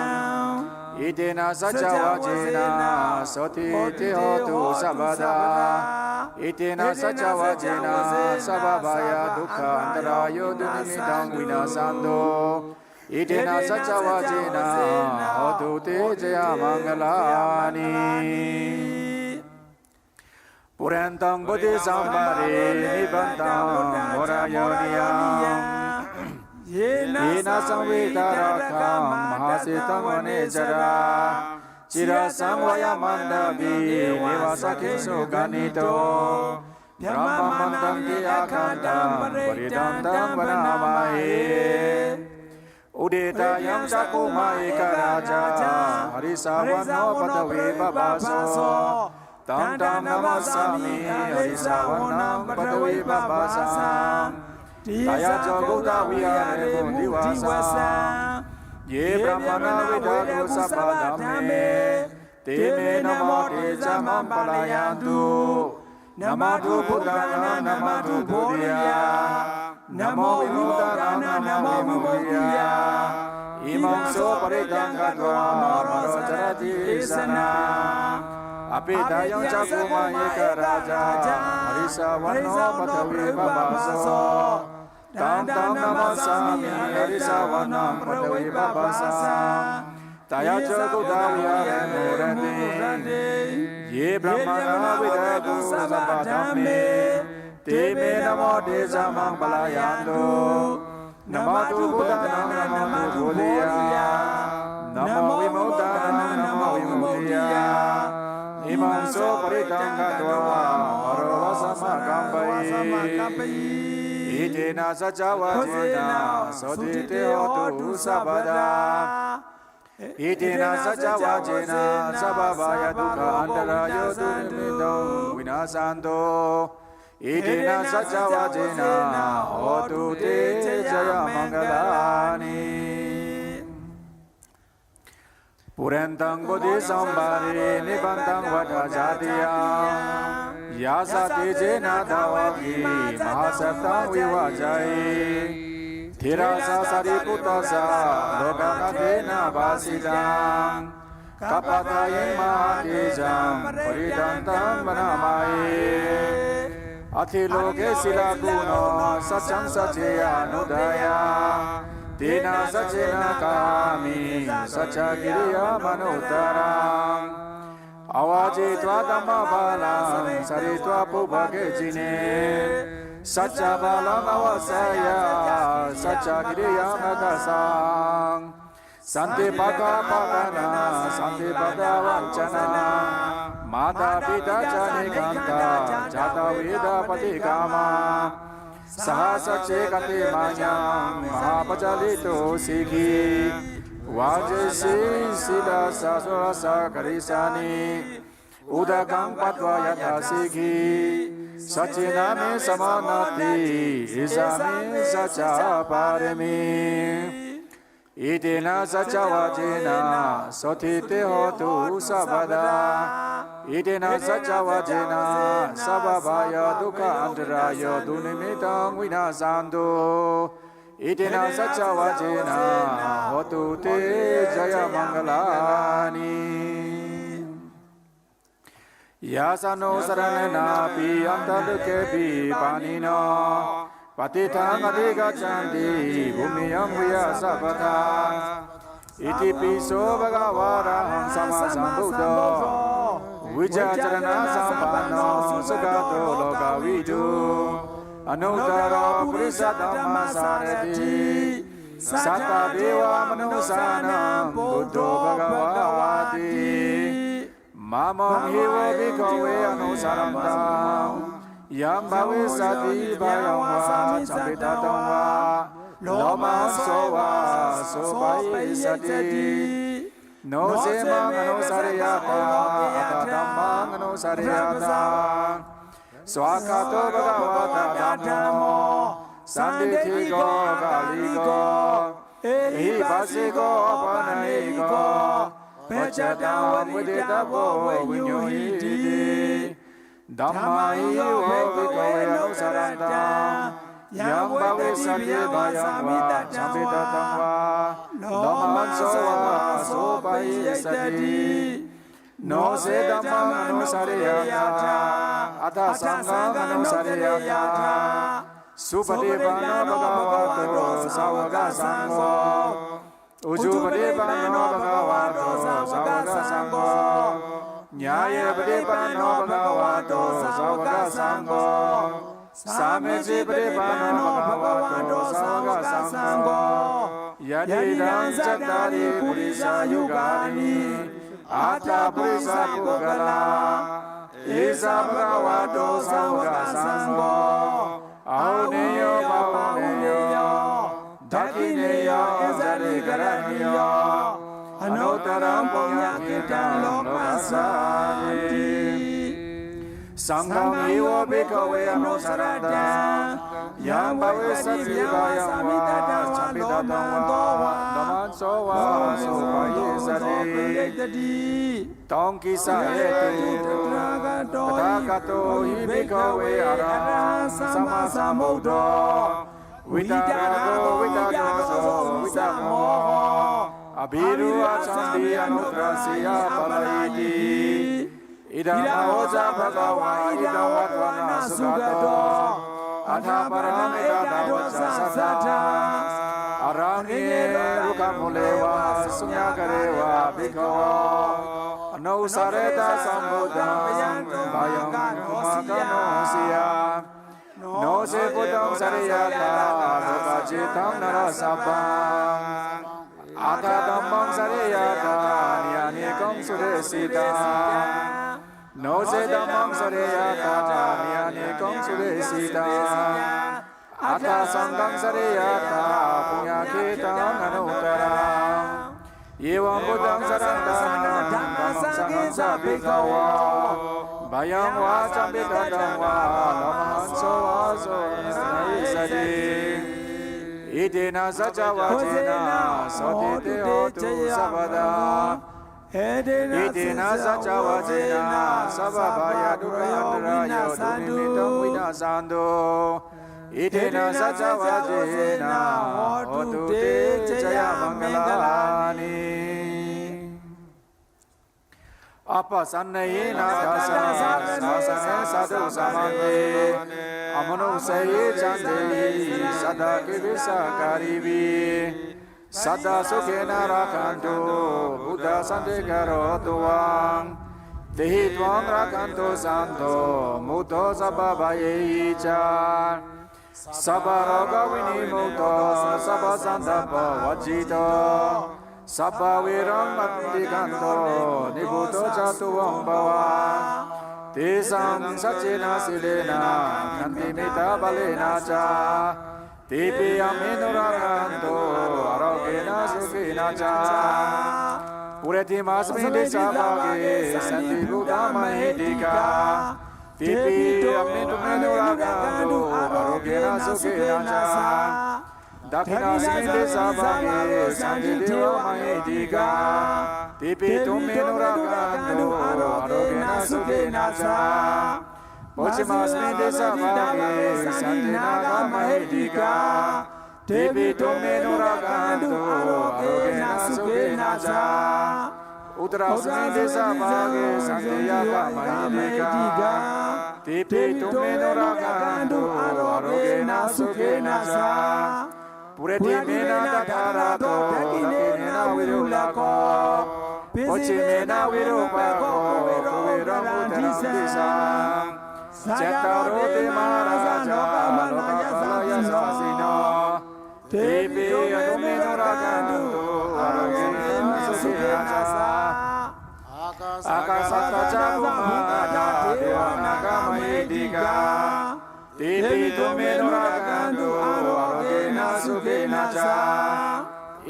Etena saccavajjena sotthi te hotu sabbadā. Etena saccavajjena sabbabhaya dukkha antarāyo dunimmittaṃ vinassantu. Etena saccavajjena hotu te jayamaṅgalāni. Pūrentu buddhisambhave nibbantu morayo niyaṃ. Yena saṃvittā rakkhaṃ mahāseṭṭhaṃ vane sarā. Cirassaṃ vāyamantavī neva sakkhiṃ sugaṇhito. Brahmamantaṃ te āgantaṃ parittaṃ taṃ bhaṇāma he. Udetayaṃ cakkhumā ekarājā harissavaṇṇo paṭhavippabhāso. Taṃ taṃ namassāmi harissavaṇṇaṃ paṭhavippabhāsaṃ. Tayajja guttā viharemu divasā. Ye brāhmaṇā vedagu sabbadhamme, te me namo te ca maṃ pālayantu. Namatthu buddhānaṃ namatthu bodhiyā, namo vimuttānaṃ namo vimuttiyā. Imaṃ so parittaṃ katvā maro carati desanā. Apetayaṃ cakkhumā ekarājā harissavaṇṇo paṭhavippabhāso. Taṃ taṃ namassāmi harissavaṇṇaṃ paṭhavippabhāsaṃ. Tayajja guttā viharemu rante, ye brāhmaṇā vedagu sabbadhamme, te me namo te ca maṃ pālayantu. Namatthu buddhānaṃ namatthu bodhiyā, namo vimuttānaṃ namo vimuttiyā. Imaṃ so parittaṃ katvā maro vāsamakampayi. Etena saccavajjena sotthi te hotu sabbadā. Etena saccavajjena sabbabhaya dukkha antarāyo dunimmittaṃ vinassantu. Etena saccavajjena hotu te jayamaṅgalāni. Pūrentu buddhisambhave nibbantu vata jātiyaṃ. Yassa tejena dāvaggiṃ mahāsattaṃ vivajjayi. Therassa sāriputtassa lokadhātena bhāsitaṃ. Kappatayiṃ mahātejaṃ parittaṃ taṃ bhaṇāma he. Atthi loke sīlaguṇo saccaṃ sacce anudhāya. Tena saccena kāhāmi saccakiriyamanutaraṃ. Āvajjitvā dhammabalaṃ sārītvā pubbake jine. Saccabalaṃ āvajjeyya saccakiriyamanutasaṃ. Santi pakkhā pakkhānaṃ santi pattavañcanā. Mātā pitā ca nikkhantā jātaveda paṭikkama. Saha sacce kate mayaṃ mahāpajjalito sikhī. Vajjesi sīlassa sūlassa karīsāni. Udakaṃ patvā yathā sikhī. Saccena me samaṃ natthi esa me saccapāramī. Etena saccavajjena sotthi te hotu sabbadā. एतेन सच्चवचनेन सब्बभयदुःखान्तरायदुर्निमित्तं विनस्सन्तु। एतेन सच्चवचनेन होतु ते जयमङ्गलानि। यासानुसरणेनापि अन्तरलोकेऽपि पाणिनो पतितानधिगच्छन्ति भूम्यां भूयस्सर्वदा। इतिपि सो भगवारहं सम्मासम्बुद्धो विचक्षणसम्पन्नो सुगतो लोकविदु अनुत्तरो पुरुषोत्तमसारथि सत्ता देवमनुस्सानां बुद्धो भगवाति। ममं हि वो भिक्खवे अनुसरन्तं यं भविष्यति भयं वा चम्पितत्वं वा लोमहंसो वा सोपयिष्यति। नो चेममनुसरेय्याथ अथ धम्ममनुसरेय्याथ। स्वाक्खातो भगवता धम्मो सन्दिठ्ठिको अकालिको एहिपस्सिको औपनयिको पश्चात्तापं वेदितव्यो विनियोगीति। धम्मं हि वो भिक्खवे अनुसरन्तं यं भविष्यति भयं वा चम्पितत्वं वा लोमहंसो वा सोपयिष्यति। नो चेदं धम्ममनुसरेय्याथ अथ संघमनुसरेय्याथ। सुपटिपन्नो भगवतो सावकसंघो। उजुपटिपन्नो भगवतो सावकसंघो। न्यायपटिपन्नो भगवतो सावकसंघो। सामीचिपटिपन्नो भगवतो सावकसंघो। यदिदं चत्तारि पुरिसयुगानि अष्टा पुरिसपुग्गला। एषां भगवतो सावकसंघो। आहुनेयो पाहुनेयो दाक्षिणेयो अञ्जलिकरणीयो अनुत्तरं पुण्यक्षेत्रं लोकस्यान्ति। संघं हि वो भिक्खवे अनुसरन्तं यं भविष्यति भयं वा चम्पितत्वं वा लोमहंसो वा सोपयिष्यति। तं कीदृशं हेतु। तथागतो हि भिक्खवे अरहं सम्मासम्बुद्धो वीतरागो वीतद्वेषो वीतमोहो अभीरुः अचम्भीः अनुद्रंसी अपलयेति। इदमाहोस्व भगवान् इदं वत्वान सुगतो अथ परान्नमेतदवोचत् सः। अरण्ये रुक्खमूले वा शून्यागारे वा भिक्खवो अनुसारेत सम्बुद्धं भयं वा कारुण्यं वा नो चेद्भूतं सरेय्याथ लोकस्येदं नरसम्भवम्। अथ धम्मं सरेय्याथ नियानिकं सुदेसितं। नो चेद् धम्मं सरेय्याथ नियानिकं सुदेसितं। अथ संघं सरेय्याथ पुण्यक्षेत्रं अनुत्तरम्। एवं बुद्धं सदाचारं धम्मं संघं च भिक्खवो भयं वा चम्पितत्वं वा लोमहंसो वा सोपयिष्यति। एतेन सच्चवचनेन होतु ते जयमङ्गलानि। एतेन सच्चवचनेन सब्बभयदुःखान्तरायो दुर्निमित्तं विनस्सन्तु। एतेन सच्चवचनेन होतु ते जयमङ्गलानि। आपत्तानि दास्यामि शासने साधु सामग्रे। अमानुषैः च देवैः साधकेभ्यः सत्कार्यैः। सदा सुखेन रक्खन्तु बुद्धाः शान्तिं करोतु वां। तेहि त्वां रक्खन्तु सन्तो मुक्तो सर्वभयैः च। सर्वरोगविनिर्मुक्तो सर्वसन्तापवर्जितो। सर्वविघ्नोपशान्तः निर्भयो च त्वं भव। तेषां सच्चेन शीलेन क्षान्तिमितबलेन च। तेऽपि अम्हेन्दुं रक्खन्तु आरोग्येण सुखेन च। पुरेऽस्मिन् देशभागे सन्ति भूता महीयिका। तेऽपि अम्हेन्दुं रक्खन्तु आरोग्येण सुखेन च। दक्षिणस्मिन् दिशाभागे सन्ति देवा महीधिकाः। तेऽपि तुम्हेऽनुरगांस्तु आरोग्येण सुखेन च। पश्चिमस्मिन् दिशाभागे सन्ति नागा महीधिकाः। तेऽपि तुम्हेऽनुरगांस्तु आरोग्येण सुखेन च। उत्तरस्मिन् दिशाभागे सन्ति यक्खा महीधिकाः। तेऽपि तुम्हेऽनुरगांस्तु आरोग्येण सुखेन च। पूर्वदिशेन दधातनो दक्षिणेन विरुळ्ळको पश्चिमेन विरूपाक्षो कुबेरो उत्तरदिशः। चत्वारो ते महाराजा लोकपाला यशस्विनो। तेऽपि तुम्हेऽनुरगांस्तु आरोग्येण सुखेन च। आकाशात्थ च भूमाख्या देवा नागा महीधिकाः। तेऽपि तुम्हेऽनुरगांस्तु आरोग्येण सुखेन च।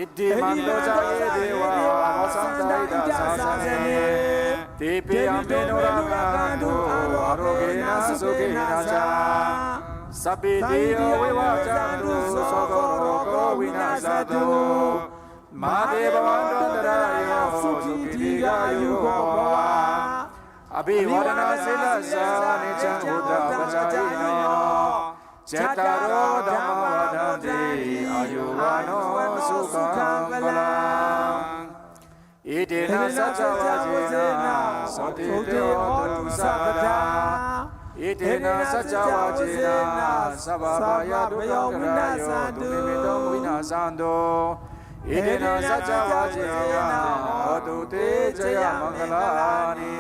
इद्धिमन्तो च ये देवा वसन्त इदं सासने। तेऽपि अम्हेऽनुरगांस्तु आरोग्येण सुखेन च। सापीड्यो विवज्जंतु सर्वो रोगो विनस्संतु। मा ते भवत्वन्तरायो सुखी दीर्घायुको भव। अभिवदनशीलस्स नित्यं बुद्ध्यपचायिनो। चत्वारो धम्मा वर्धन्ते आयु वनो सुखं बलम्। एतेन सच्चवचनेन सोत्थि ते होतु सब्बदा। एतेन सच्चवचनेन सर्वभयदुःखनिर्मुलनं दुर्निमित्तं विनस्संतु। एतेन सच्चवचनेन होतु ते जयमंगलानि।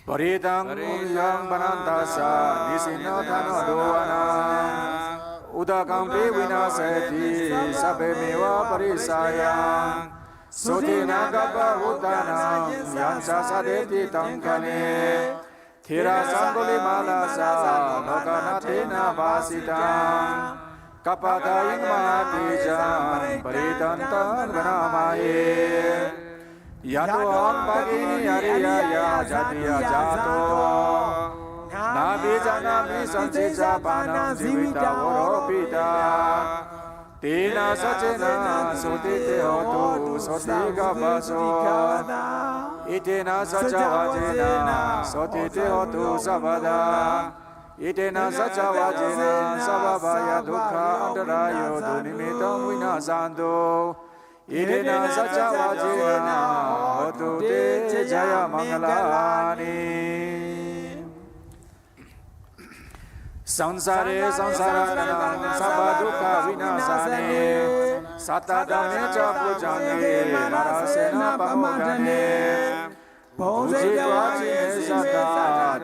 परित्तं उद्भवं भवन्तस्स निस्सिन्नं तनुर्भुवनम्। उदकं पीत्वा विनस्सन्ति सलिलेन परिस्सयम्। सोत्थि नाम गव्यवत्थानं यं सः सदेति तं खनिम्। थेरसंगुलिमालस्स लोकनाथेन भासितम्। कात्यायनं महातेजं परित्तं तं नमामहे। यतोऽहं भगिनी अरियाया जातुः जातो। नाभिजानामि संचिच्च पानं जीवितं वरोपितः। तेन सच्चेन सोत्थि ते होतु सोत्थिगव्यसो। एतेन सच्चवचनेन सोत्थि ते होतु सब्बदा। एतेन सच्चवचनेन सर्वभयदुःखनिर्मुलनं दुर्निमित्तं विनस्संतु। एतेन सच्चवचनेन होतु ते जयमंगलानि। संसारे संसाराणां सर्वदुःखविनाशाय। सत्त्वधम्मे च भुजंगे मारीचेन पामोदने। पूजयित्वा जीर्णे सदा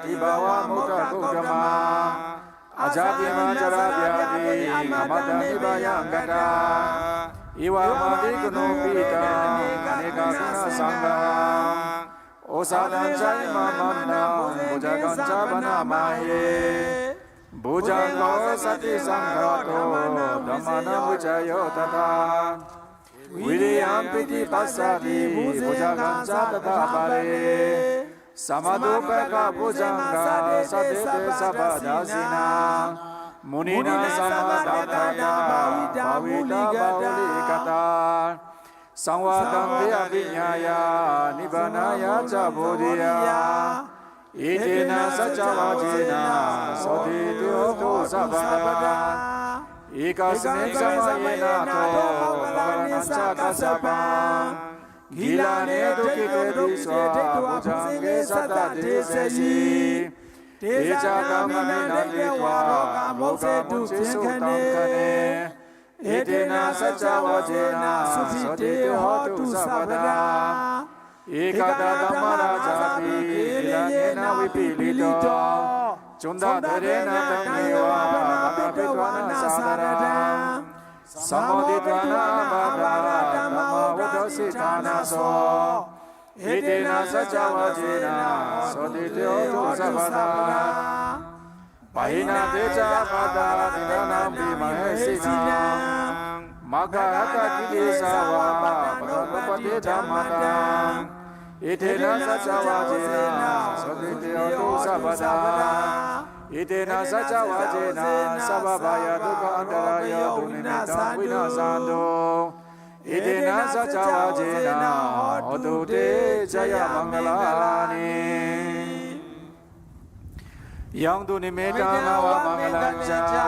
त्रिभवमुक्ताः कुटुम्बाः। अजातिं जराव्याधिं अमरत्वं निभयंत्येकाः। एवमधिगुणोपेतं अनेकगुणसंग्रहम्। ओषधं च इमं मन्त्रं भुजंगं च प्रणमामहे। भुजंगो सतिसंघातो धम्माणां विजयो तथा। वीर्यं पीतिं पश्चात्तीं भुजंगं च तथापरे। शमदुपेक्षाभुजंगा सदे ते सब्बदर्शिनः। मुनिना समधिता भाविता बहुलीकृता। संवर्तन्ते अभिज्ञाय निब्बाणाय च बोधये। एतेन सच्चवचनेन सोत्थि ते होतु सब्बदा। एकस्मिन् समये नाथो भगवान् हिरण्यकश्यपः। गीलाने दुःखिते दृष्ट्वा भुजंगे सदा तथेतसि। ते च कामानभिनन्दित्वा भोगमुञ्चस्व तं खनिम्। एतेन सच्चवचनेन सोत्थि ते होतु सब्बदा। एकदा धर्मराजापि गीलानेन विपीडितो। चूडधरेण तमेव भक्षितवान् सादरम्। सम्मोदित्वा महाभागं तमोघोरसिद्धतां सः। एतेन सच्चवचनेन सोत्थि ते होतु सब्बदा। पहीनन्ते च पादा निधनानपि महेशिनाम्। मग्गाहतकीर्तिं हत्वा पापं भवन्ति जन्मनाम्। एतेन सच्चवचनेन सोत्थि ते होतु सब्बदा। Etena saccavajjena sabbabyādhudukkhadārayo dunnimittaṃ vinassantu. Etena saccavajjena hotu te jayamaṅgalāni. Yaṃ dunnimittaṃ avamaṅgalañca,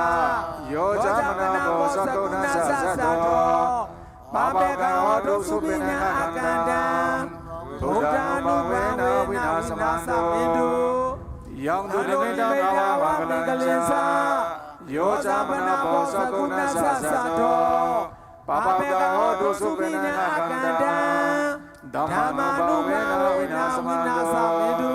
yo cāmanāpo sakuṇassa saddo, pāpaggaho dussupinaṃ akantaṃ, buddhānubhāvena vināsamentu. Yaṃ dunnimittaṃ avamaṅgalañca, yo cāmanāpo sakuṇassa saddo, pāpaggaho dussupinaṃ akantaṃ, dhammānubhāvena vināsamentu.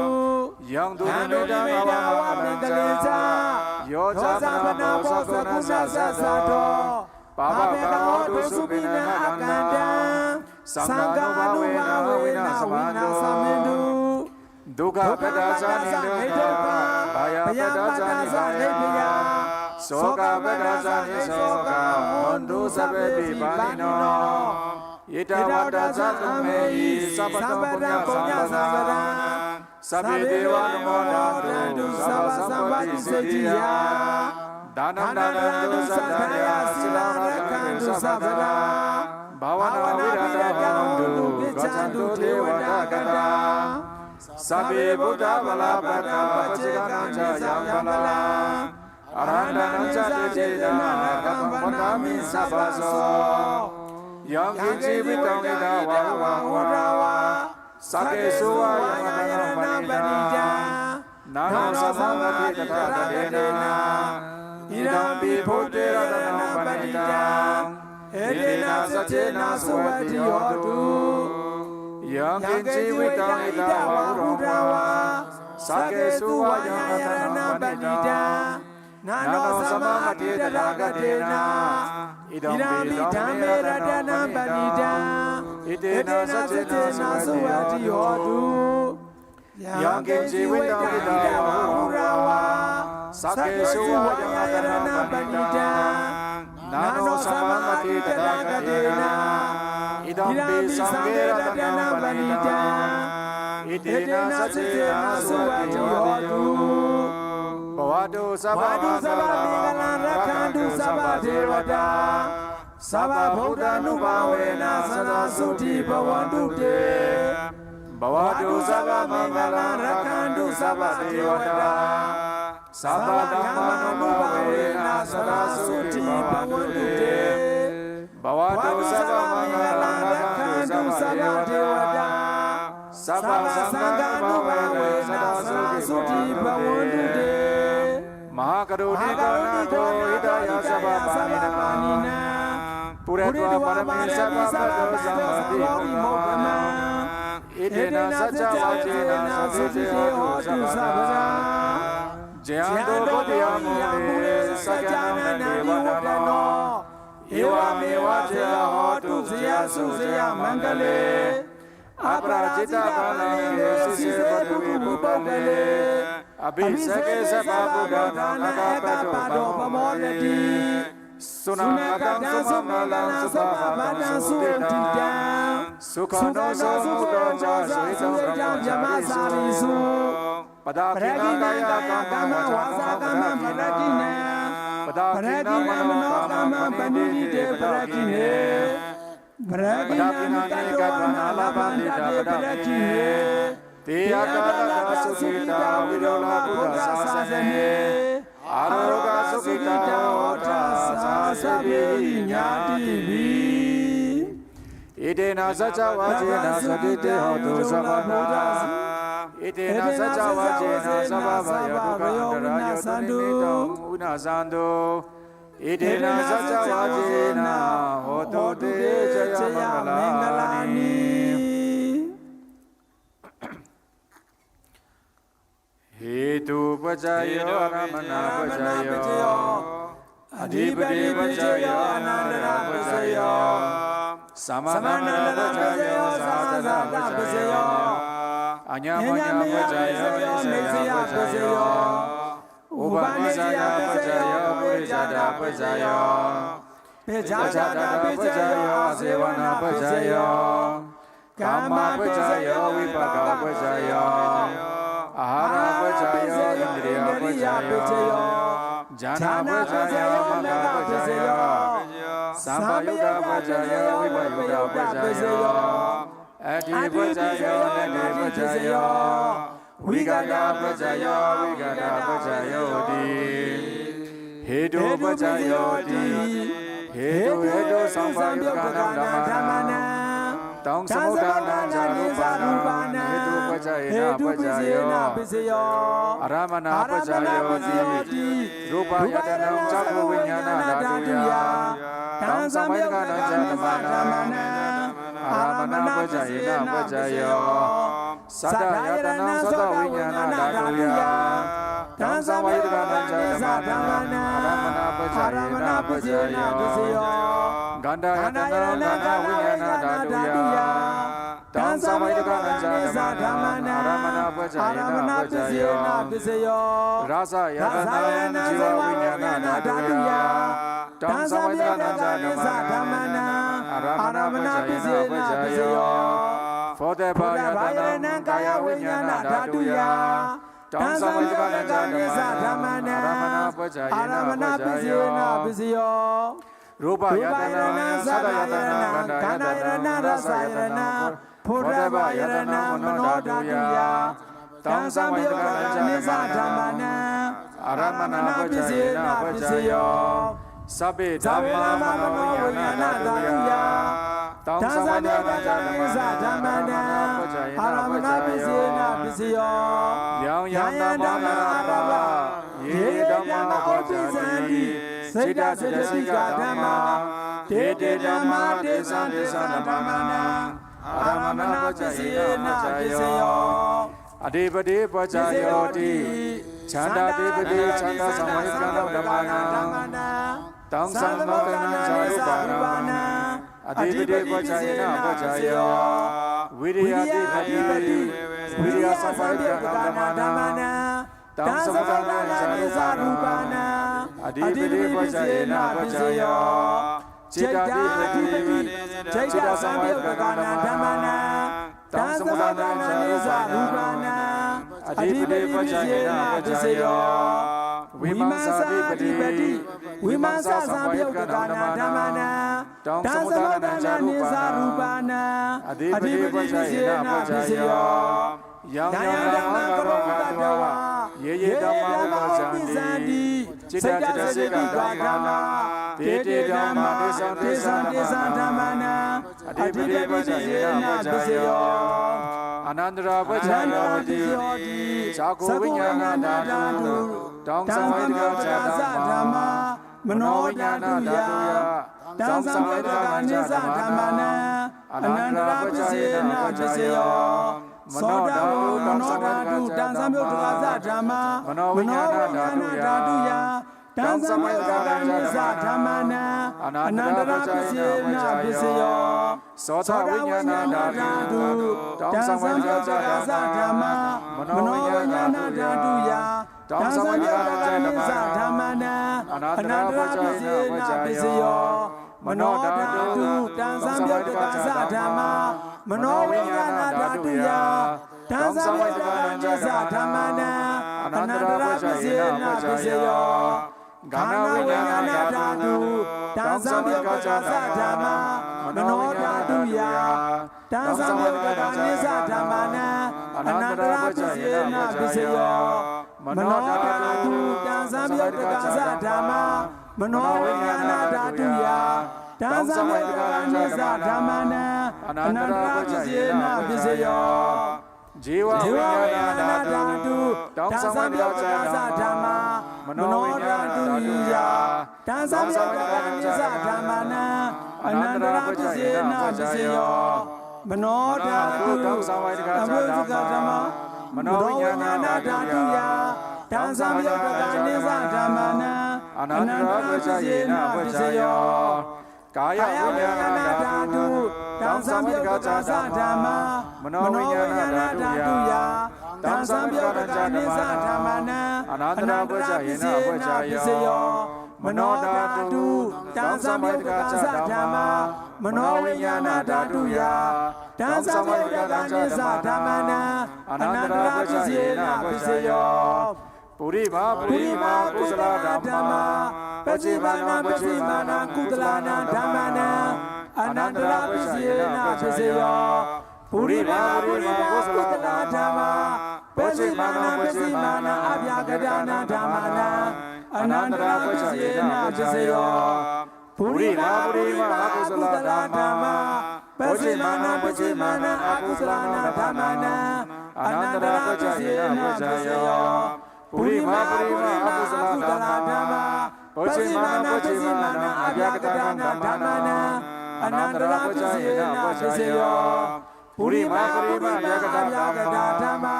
Yaṃ dunnimittaṃ avamaṅgalañca, yo cāmanāpo sakuṇassa saddo, pāpaggaho dussupinaṃ akantaṃ, saṅghānubhāvena vināsamentu. Dukkhappattā ca niddukkhā, bhayappattā ca nibbhayā, sokappattā ca nissokā, hontu sabbepi pāṇino. Ettāvatā ca amhehi, sambhataṃ puññasampadaṃ, sabbe devānumodantu, sabbasampattisiddhiyā. Dānaṃ dadantu saddhāya, sīlaṃ rakkhantu sabbadā, bhāvanābhiratā hontu, gacchantu devatāgatā. Sabbe buddhā balappattā, paccekabuddhā ca yaṃ balaṃ, arahantānañca tejena, rakkhaṃ bandhāmi sabbaso. Yaṅkiñci vittaṃ idha vā huraṃ vā, saggesu vā yaṃ ratanaṃ paṇītaṃ, na no samaṃ atthi tathāgatena, idampi buddhe ratanaṃ paṇītaṃ, etena saccena suvatthi hotu. Yaṅkiñci vittaṃ idha vā huraṃ vā, saggesu vā yaṃ ratanaṃ paṇītaṃ, na no samaṃ atthi tathāgatena, idampi dhamme ratanaṃ paṇītaṃ, etena saccena suvatthi hotu. Yaṅkiñci vittaṃ idha vā huraṃ vā, saggesu vā yaṃ ratanaṃ paṇītaṃ, na no samaṃ atthi tathāgatena, idampi saṅghe ratanaṃ paṇītaṃ, etena saccena suvatthi hotu. Bhavatu sabbamaṅgalaṃ, rakkhantu sabbadevatā, sabbabuddhānubhāvena sadā sotthī bhavantu te. Bhavatu sabbamaṅgalaṃ, rakkhantu sabbadevatā, sabbadhammānubhāvena sadā sotthī bhavantu te. Bhavatu sabbamaṅgalaṃ, rakkhantu sabbadevatā, sabbasaṅghānubhāvena sadā sotthī bhavantu te. Mahākāruṇiko nātho hitāya sabbapāṇinaṃ, pūretvā pāramī sabbā patto sambodhimuttamaṃ. Etena saccavajjena sotthi te hotu sabbadā. Jayanto bodhiyā mūle sakyānaṃ nandivaḍḍhano, evameva jayā hotu jayassu jayamaṅgale. Aparājitapallaṅke sīse paṭhavipokkhare, abhiseke sabbabuddhānaṃ aggappatto pamodati. Sunakkhattaṃ sumaṅgalaṃ supabhātaṃ suhuṭṭhitaṃ, sukhaṇo sumuhutto ca suyiṭṭhaṃ brahmacārisu. Padakkhiṇaṃ kāyakammaṃ vācākammaṃ padakkhiṇaṃ, padakkhiṇaṃ manokammaṃ paṇidhī te padakkhiṇe. Padakkhiṇāni katvāna labhantatthe padakkhiṇe. Te atthaladdhā sukhitā vipuḷā buddhasāsane, arogā sukhitā hotha saha sabbehi ñātibhi. Etena saccavajjena sotthi te hotu sabbadā. Etena saccavajjena sabbabhayā dukkhā antarāyā dunnimittā vinassantu. Etena saccavajjena hotu te jayamaṅgalāni. Hetupaccayo, ārammaṇapaccayo, adhipatipaccayo, anantarapaccayo, samanantaraṃ paccayo, sahathātapaccayo, aññamaññapaccayo, nissayapaccayo, upanissayapaccayo, purejātapaccayo, pecājātapaccayo, āsevanapaccayo, kammapaccayo, vipākapaccayo, ཨཱ་ཧཱར་པུ་ཇ་ཡོ། ཨིནྡྲི་ཡ་པུ་ཇ་ཡོ། ཇཱ་ན་པུ་ཇ་ཡོ། མག་ག་པུ་ཇ་ཡོ། སམ་བ་ཡུག་ཏ་པུ་ཇ་ཡོ། བི་པ་ཡུག་ཏ་པུ་ཇ་ཡོ། ཨ་ཏི་པུ་ཇ་ཡོ། ན་ཏི་པུ་ཇ་ཡོ། བི་ག་ཏ་པུ་ཇ་ཡོ། བི་ག་ཏ་པུ་ཇ་ཡོ་ཏི། ཧེ་ཏུ་པུ་ཇ་ཡོ་ཏི། ཧེ་ཏུ་ཧེ་ཏུ་སམ་བ་ཡུག་ཏ་ནཱ་དྷཱ་ཏ་མ་ནཱ། ཏང་སམ་བུ་ཏ་ནཱ་ཛ་རུ་པ་ནཱ། ཧེ་ཏུ་པུ་ཇ་ཡེ་ན་པུ་ཇ་ཡོ། ཨ་ར་མ་ཎ་པུ་ཇ་ཡོ་ཏི། རུ་པ་ཡ་ཏ་ནཾ་ཙཀ་ཁུ་བི་ཉ་ཎ་དྷཱ་ཏུ་ཡ། ཏང་སམ་བ་ཡུག་ཏ་ནཱ་ཛ་དྷཱ་མ་ནཱ། ཨ་ར་མ་ཎ་པུ་ཇ་ཡེ་ན་པུ་ཇ་ཡོ། སཱ་ཏ་ཡ་ཏ་ནཾ་སཱ་ཏ་བི་ཉ་ཎ་དྷཱ་ཏུ་ཡ། ཏང་སམ་བ་ཡུག་ཏ་ནཱ་ཛ་དྷཱ་མ་ནཱ། ཨ་ར་མ་ཎ་པུ་ཇ་ཡེ་ན་པུ་ཇ་ཡོ། གན་ཌ་ཡ་ཏ་ནཾ་གན་ཌ་བི་ཉ་ཎ་དྷཱ་ཏུ་ཡ། ཏང་སམ་བ་ཡུག་ཏ་ནཱ་ཛ་དྷཱ་མ་ནཱ། ཨ་ར་མ་ཎ་པུ་ཇ་ཡེ་ན་པུ་ཇ་ཡོ། ར་ས་ཡ་ཏ་ནཾ་ཇི་བ་བི་ཉ་ཎ་དྷཱ་ཏུ་ཡ། ཏང་སམ་བ་ཡུག་ཏ་ནཱ་ཛ་དྷཱ་མ་ནཱ། ཨ་ར་མ་ཎ་པུ་ཇ་ཡེ་ན་པུ་ཇ་ཡོ། བྷོ་དྷི་པ་ཡ་ཏ་ནཾ་ཀཱ་ཡ་བི་ཉ་ཎ་དྷཱ་ཏུ་ཡ། ཏང་སམ་བ་ཡུག་ཏ་ནཱ་ཛ་དྷཱ་མ་ནཱ། ཨ་ར་མ་ཎ་པུ་ཇ་ཡེ་ན་པུ་ཇ་ཡོ། རུ་པ་ཡ་ཏ་ནཾ་སཱ་ཏ་ཡ་ཏ་ནཾ་གན་ཌ་ཡ་ཏ་ནཾ་ར་ས་ཡ་ཏ་ནཾ་བྷོ་དྷི་པ་ཡ་ཏ་ནཾ་མ་ནོ་དྷཱ་ཏུ་ཡ། ཏང་སམ་བ་ཡུག་ཏ་ནཱ་ཛ་དྷཱ་མ་ནཱ། ཨ་ར་མ་ཎ་པུ་ཇ་ཡེ་ན་པུ་ཇ་ཡོ། སབྦེ་དྷརྨ་མ་ནོ་ཡ་ན་དྷཱ་ཏུ་ཡ། ཏང་སམ་བ་ཡུག་ཏ་ནཱ་ཛ་དྷཱ་མ་ནཱ། ཨ་ར་མ་ཎ་པུ་ཇ་ཡེ་ན་པུ་ཇ་ཡོ། ཡང་ཡང་དྷརྨ་ཨ་ར་ཧ། ཡེ་དྷརྨ་ཨོ་པ་ཙ་ནི། སེ་ཏ་སེ་ཏ་སི་ཀ་དྷརྨ། ཏེ་ཏེ་དྷརྨ་ཏེ་ས་ཏེ་ས་དྷརྨ་ནཱ། ཨ་ར་མ་ཎ་པུ་ཇ་ཡེ་ན་པུ་ཇ་ཡོ། ཨ་དྷི་པ་དྷི་པུ་ཇ་ཡོ་ཏི། ཆན་ད་དྷི་པ་དྷི་ཆན་ད་སམ་བ་ཡུག་ཏ་ནཱ་དྷཱ་མ་ནཱ། ཏང་སམ་བ་ཡུག་ཏ་ནཱ་ཛ་རུ་པ་ནཱ། ཨ་དྷི་པ་དྷི་པུ་ཇ་ཡེ་ན་པུ་ཇ་ཡོ། བི་རི་ཡ་དྷི་པ་དྷི། བི་རི་ཡ་སམ་བ་ཡུག་ཏ་ནཱ་དྷཱ་མ་ནཱ། ཏང་སམ་བ་ཡུག་ཏ་ནཱ་ཛ་རུ་པ་ནཱ། ཨ་དྷི་པ་དྷི་པུ་ཇ་ཡེ་ན་པུ་ཇ་ཡོ། ཙིཏྟ་དྷི་པ་དྷི། ཙིཏྟ་སམ་བ་ཡུག་ཏ་ནཱ་དྷཱ་མ་ནཱ། ཏང་སམ་བ་ཡུག་ཏ་ནཱ་ཛ་རུ་པ་ནཱ། ཨ་དྷི་པ་དྷི་པུ་ཇ་ཡེ་ན་པུ་ཇ་ཡོ། བི་མཱ་ས་དྷི་པ་དྷི། བི་མཱ་ས་སམ་བ་ཡུག་ཏ་ནཱ་དྷཱ་མ་ནཱ། ཏང་སམ་བ་ཡུག་ཏ་ནཱ་ཛ་རུ་པ་ནཱ། ཨ་དྷི་པ་དྷི་པུ་ཇ་ཡེ་ན་པུ་ཇ་ཡོ། ཡང་ཡང་དྷརྨ་ཀ་རོ་ག་དྷཱ་ཝ། ཡེ་ཡེ་དྷརྨ་ཨོ་པ་ཙ་ནི། ཙིཏྟ་ཙིཏྟ་སི་ཀ་དྷཱ་མ། ཏེ་ཏེ་དྷརྨ་ཏེ་ས་ཏེ་ས་དྷརྨ་ནཱ། ཨ་དྷི་པ་དྷི་པུ་ཇ་ཡེ་ན་པུ་ཇ་ཡོ། ཨ་ནནྡ་ར་པུ་ཇ་ཡོ་ཏི། ཙཀ་ཁུ་བི་ཉ་ཎ་དྷཱ་ཏུ། ཏང་སམ་བ་ཡུག་ཏ་ཛ་དྷཱ་མ། མ་ནོ་བི་ཉ་ཎ་དྷཱ་ཏུ་ཡ། ཏང་སམ་བ་ཡུག་ཏ་ནཱ་ཛ་དྷཱ་མ་ནཱ། ཨ་ནནྡ་ར་པུ་ཇ་ཡེ་ན་པུ་ཇ་ཡོ། མ་ནོ་དྷཱ་ཏུ། མ་ནོ་དྷཱ་ཏུ། ཏང་སམ་བ་ཡུག་ཏ་ཛ་དྷཱ་མ། མ་ནོ་བི་ཉ་ཎ་དྷཱ་ཏུ་ཡ། ཏང་སམ་བ་ཡུག་ཏ་ནཱ་ཛ་དྷཱ་མ་ནཱ། ཨ་ནནྡ་ར་པུ་ཇ་ཡེ་ན་པུ་ཇ་ཡོ། སོ་ཐ་བི་ཉ་ཎ་དྷཱ་ཏུ། ཏང་སམ་བ་ཡུག་ཏ་ཛ་དྷཱ་མ། མ་ནོ་བི་ཉ་ཎ་དྷཱ་ཏུ་ཡ། ཏང་སམ་བ་ཡུག་ཏ་ནཱ་ཛ་དྷཱ་མ་ནཱ། ཨ་ནནྡ་ར་པུ་ཇ་ཡེ་ན་པུ་ཇ་ཡོ། མ་ནོ་དྷཱ་ཏུ། ཏང་སམ་བ་ཡུག་ཏ་ཛ་དྷཱ་མ། མ་ནོ་བི་ཉ་ཎ་དྷཱ་ཏུ་ཡ། ཏང་སམ་བ་ཡུག་ཏ་ནཱ་ཛ་དྷཱ་མ་ནཱ། ཨ་ནནྡ་ར་པུ་ཇ་ཡེ་ན་པུ་ཇ་ཡོ། ག་ན་བི་ཉ་ཎ་དྷཱ་ཏུ། ཏང་སམ་བ་ཡུག་ཏ་ཛ་དྷཱ་མ། མ་ནོ་དྷཱ་ཏུ་ཡ། ཏང་སམ་བ་ཡུག་ཏ་ནཱ་ཛ་དྷཱ་མ་ནཱ། ཨ་ནནྡ་ར་པུ་ཇ་ཡེ་ན་པུ་ཇ་ཡོ། མ་ནོ་དྷཱ་ཏུ། ཏང་སམ་བ་ཡུག་ཏ་ཛ་དྷཱ་མ། མ་ནོ་བི་ཉ་ཎ་དྷཱ་ཏུ་ཡ། ཏང་སམ་བ་ཡུག་ཏ་ནཱ་ཛ་དྷཱ་མ་ནཱ། ཨ་ནནྡ་ར་པུ་ཇ་ཡེ་ན་པུ་ཇ་ཡོ། ཛི་ཝ་བི་ཉ་ཎ་དྷཱ་ཏུ། ཏང་སམ་བ་ཡུག་ཏ་ཛ་དྷཱ་མ། མ་ནོ་བི་ཉ་ཎ་དྷཱ་ཏུ་ཡ། ཏང་སམ་བ་ཡུག་ཏ་ནཱ་ཛ་དྷཱ་མ་ནཱ། ཨ་ནནྡ་ར་པུ་ཇ་ཡེ་ན་པུ་ཇ་ཡོ། མ་ནོ་དྷཱ་ཏུ། ཏང་སམ་བ་ཡུག་ཏ་ཛ་དྷཱ་མ། མ་ནོ་བི་ཉ་ཎ་དྷཱ་ཏུ་ཡ། ཏང་སམ་བ་ཡུག་ཏ་ནཱ་ཛ་དྷཱ་མ་ནཱ། ཨ་ནནྡ་ར་པུ་ཇ་ཡེ་ན་པུ་ཇ་ཡོ། ཀཱ་ཡ་བི་ཉ་ཎ་དྷཱ་ཏུ། ཏང་སམ་བ་ཡུག་ཏ་ཛ་དྷཱ་མ། མ་ནོ་བི་ཉ་ཎ་དྷཱ་ཏུ་ཡ། ཏང་སམ་བ་ཡུག་ཏ་ནཱ་ཛ་དྷཱ་མ་ནཱ། ཨ་ནནྡ་ར་པུ་ཇ་ཡེ་ན་པུ་ཇ་ཡོ། မနောဓာတု၊ တံသံယုတ်တကသဓမ္မာ၊ မနောဝိညာဏဓာတုယ။ တံသံယုတ်တကနိသဓမ္မာနံ အနန္တရပစ္စေနပစ္စေယော။ ပုရိမာ ပုရိမာ အကုသလဓမ္မာ၊ ပစ္စေမာနံ ပစ္စေမာနံ အကုသလဓမ္မာနံ အနန္တရပစ္စေနပစ္စေယော။ ပုရိမာ ပုရိမာ အကုသလဓမ္မာ၊ ပစ္စေမာနံ ပစ္စေမာနံ အဗျာကတဓမ္မာနံ အနန္တရပစ္စေနပစ္စေယော။ ပုရိမာ ပုရိမာ အကုသလဓမ္မာ၊ ပစ္စေမာနံ ပစ္စေမာနံ အကုသလဓမ္မာနံ အနန္တရပစ္စေနပစ္စေယော။ ပုရိမာ ပုရိမာ အကုသလဓမ္မာ၊ ပစ္စေမာနံ ပစ္စေမာနံ အဗျာကတဓမ္မာနံ အနန္တရပစ္စေနပစ္စေယော။ ပုရိမာ ပုရိမာ အဗျာကတဓမ္မာ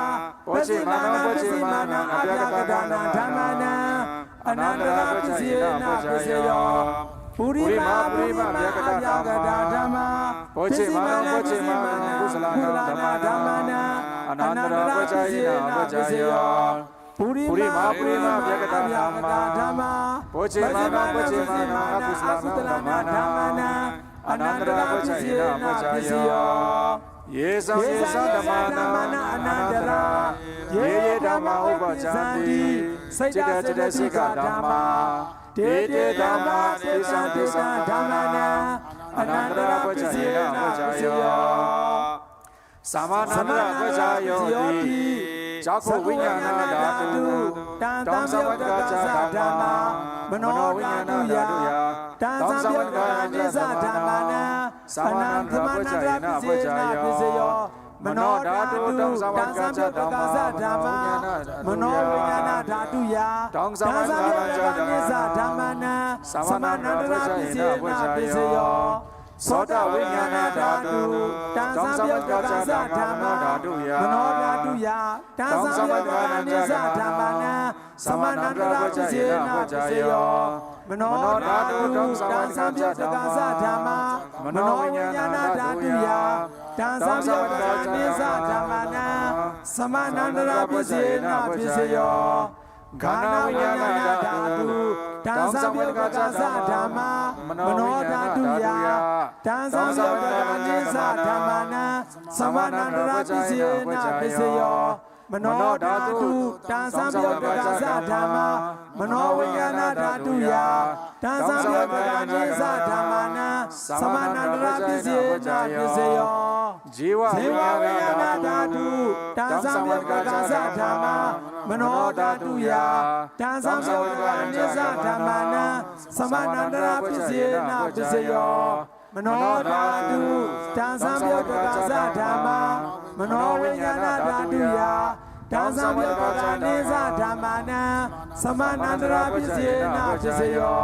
၊ ပစ္စေမာနံ ပစ္စေမာနံ အဗျာကတဓမ္မာနံ အနန္တရပစ္စေနပစ္စေယော။ ပုရိမာ ပုရိမာ အဗျာကတဓမ္မာ၊ ပစ္စေမာနံ ပစ္စေမာနံ အကုသလဓမ္မာနံ အနန္တရပစ္စေနပစ္စေယော။ ပုရိမာ ပုရိမာ အဗျာကတဓမ္မာ၊ ပစ္စေမာနံ ပစ္စေမာနံ အကုသလဓမ္မာနံ အနန္တရပစ္စေနပစ္စေယော။ ယေသံ ယေသံ ဓမ္မာနံ အနန္တရာ၊ ယေ ယေ ဓမ္မာ ဥပ္ပজ্ဇန္တိ၊ စေတသိက် စေတသိက်က ဓမ္မာ၊ တေ တေ ဓမ္မာ၊ တေသံ တေသံ ဓမ္မာနံ အနန္တရပစ္စေနပစ္စေယော။ သမနန္တရပစ္စေယောတိ။ จักขุวิญญาณဓာတု၊ တံသံယုတ်တကသဓမ္မာ၊ မနောဓာတုယ။ တံသံယုတ်တကနိသဓမ္မာနံ သမနန္တရပစ္စေနပစ္စေယော။ မနောဓာတု၊ တံသံယုတ်တကသဓမ္မာ၊ မနောဝိညာဏဓာတုယ။ တံသံယုတ်တကနိသဓမ္မာနံ သမနန္တရပစ္စေနပစ္စေယော။ သောတဝိညာဏဓာတု၊ တံသံယုတ်တကသဓမ္မာ၊ မနောဓာတုယ။ တံသံယုတ်တကနိသဓမ္မာနံ သမနန္တရပစ္စေနပစ္စေယော။ မနောဓာတု၊ တံသံယုတ်တကသဓမ္မာ၊ မနောဝိညာဏဓာတုယ။ တံသံယုတ်တကနိသဓမ္မာနံ သမနန္တရပစ္စေနပစ္စေယော။ ဃာဏဝိညာဏဓာတု၊ တံသံယုတ်တကသဓမ္မာ၊ မနောဓာတုယ။ တံသံယုတ်တကနိသဓမ္မာနံ သမနန္တရပစ္စေနပစ္စေယော။ မနောဓာတု၊ တံသံယုတ်တကသဓမ္မာ၊ မနောဝိညာဏဓာတုယ။ တံသံယုတ်တကနိသဓမ္မာနံ သမနန္တရပစ္စေနပစ္စေယော။ ဇီဝဝိညာဏဓာတု၊ တံသံယုတ်တကသဓမ္မာ၊ မနောဓာတုယ။ တံသံယုတ်တကနိသဓမ္မာနံ သမနန္တရပစ္စေနပစ္စေယော။ မနောဓာတု၊ တံသံယုတ်တကသဓမ္မာ၊ မနောဝိညာဏဓာတုယ။ တံသံယုတ်တကနိသဓမ္မာနံ သမနန္တရပစ္စေနပစ္စေယော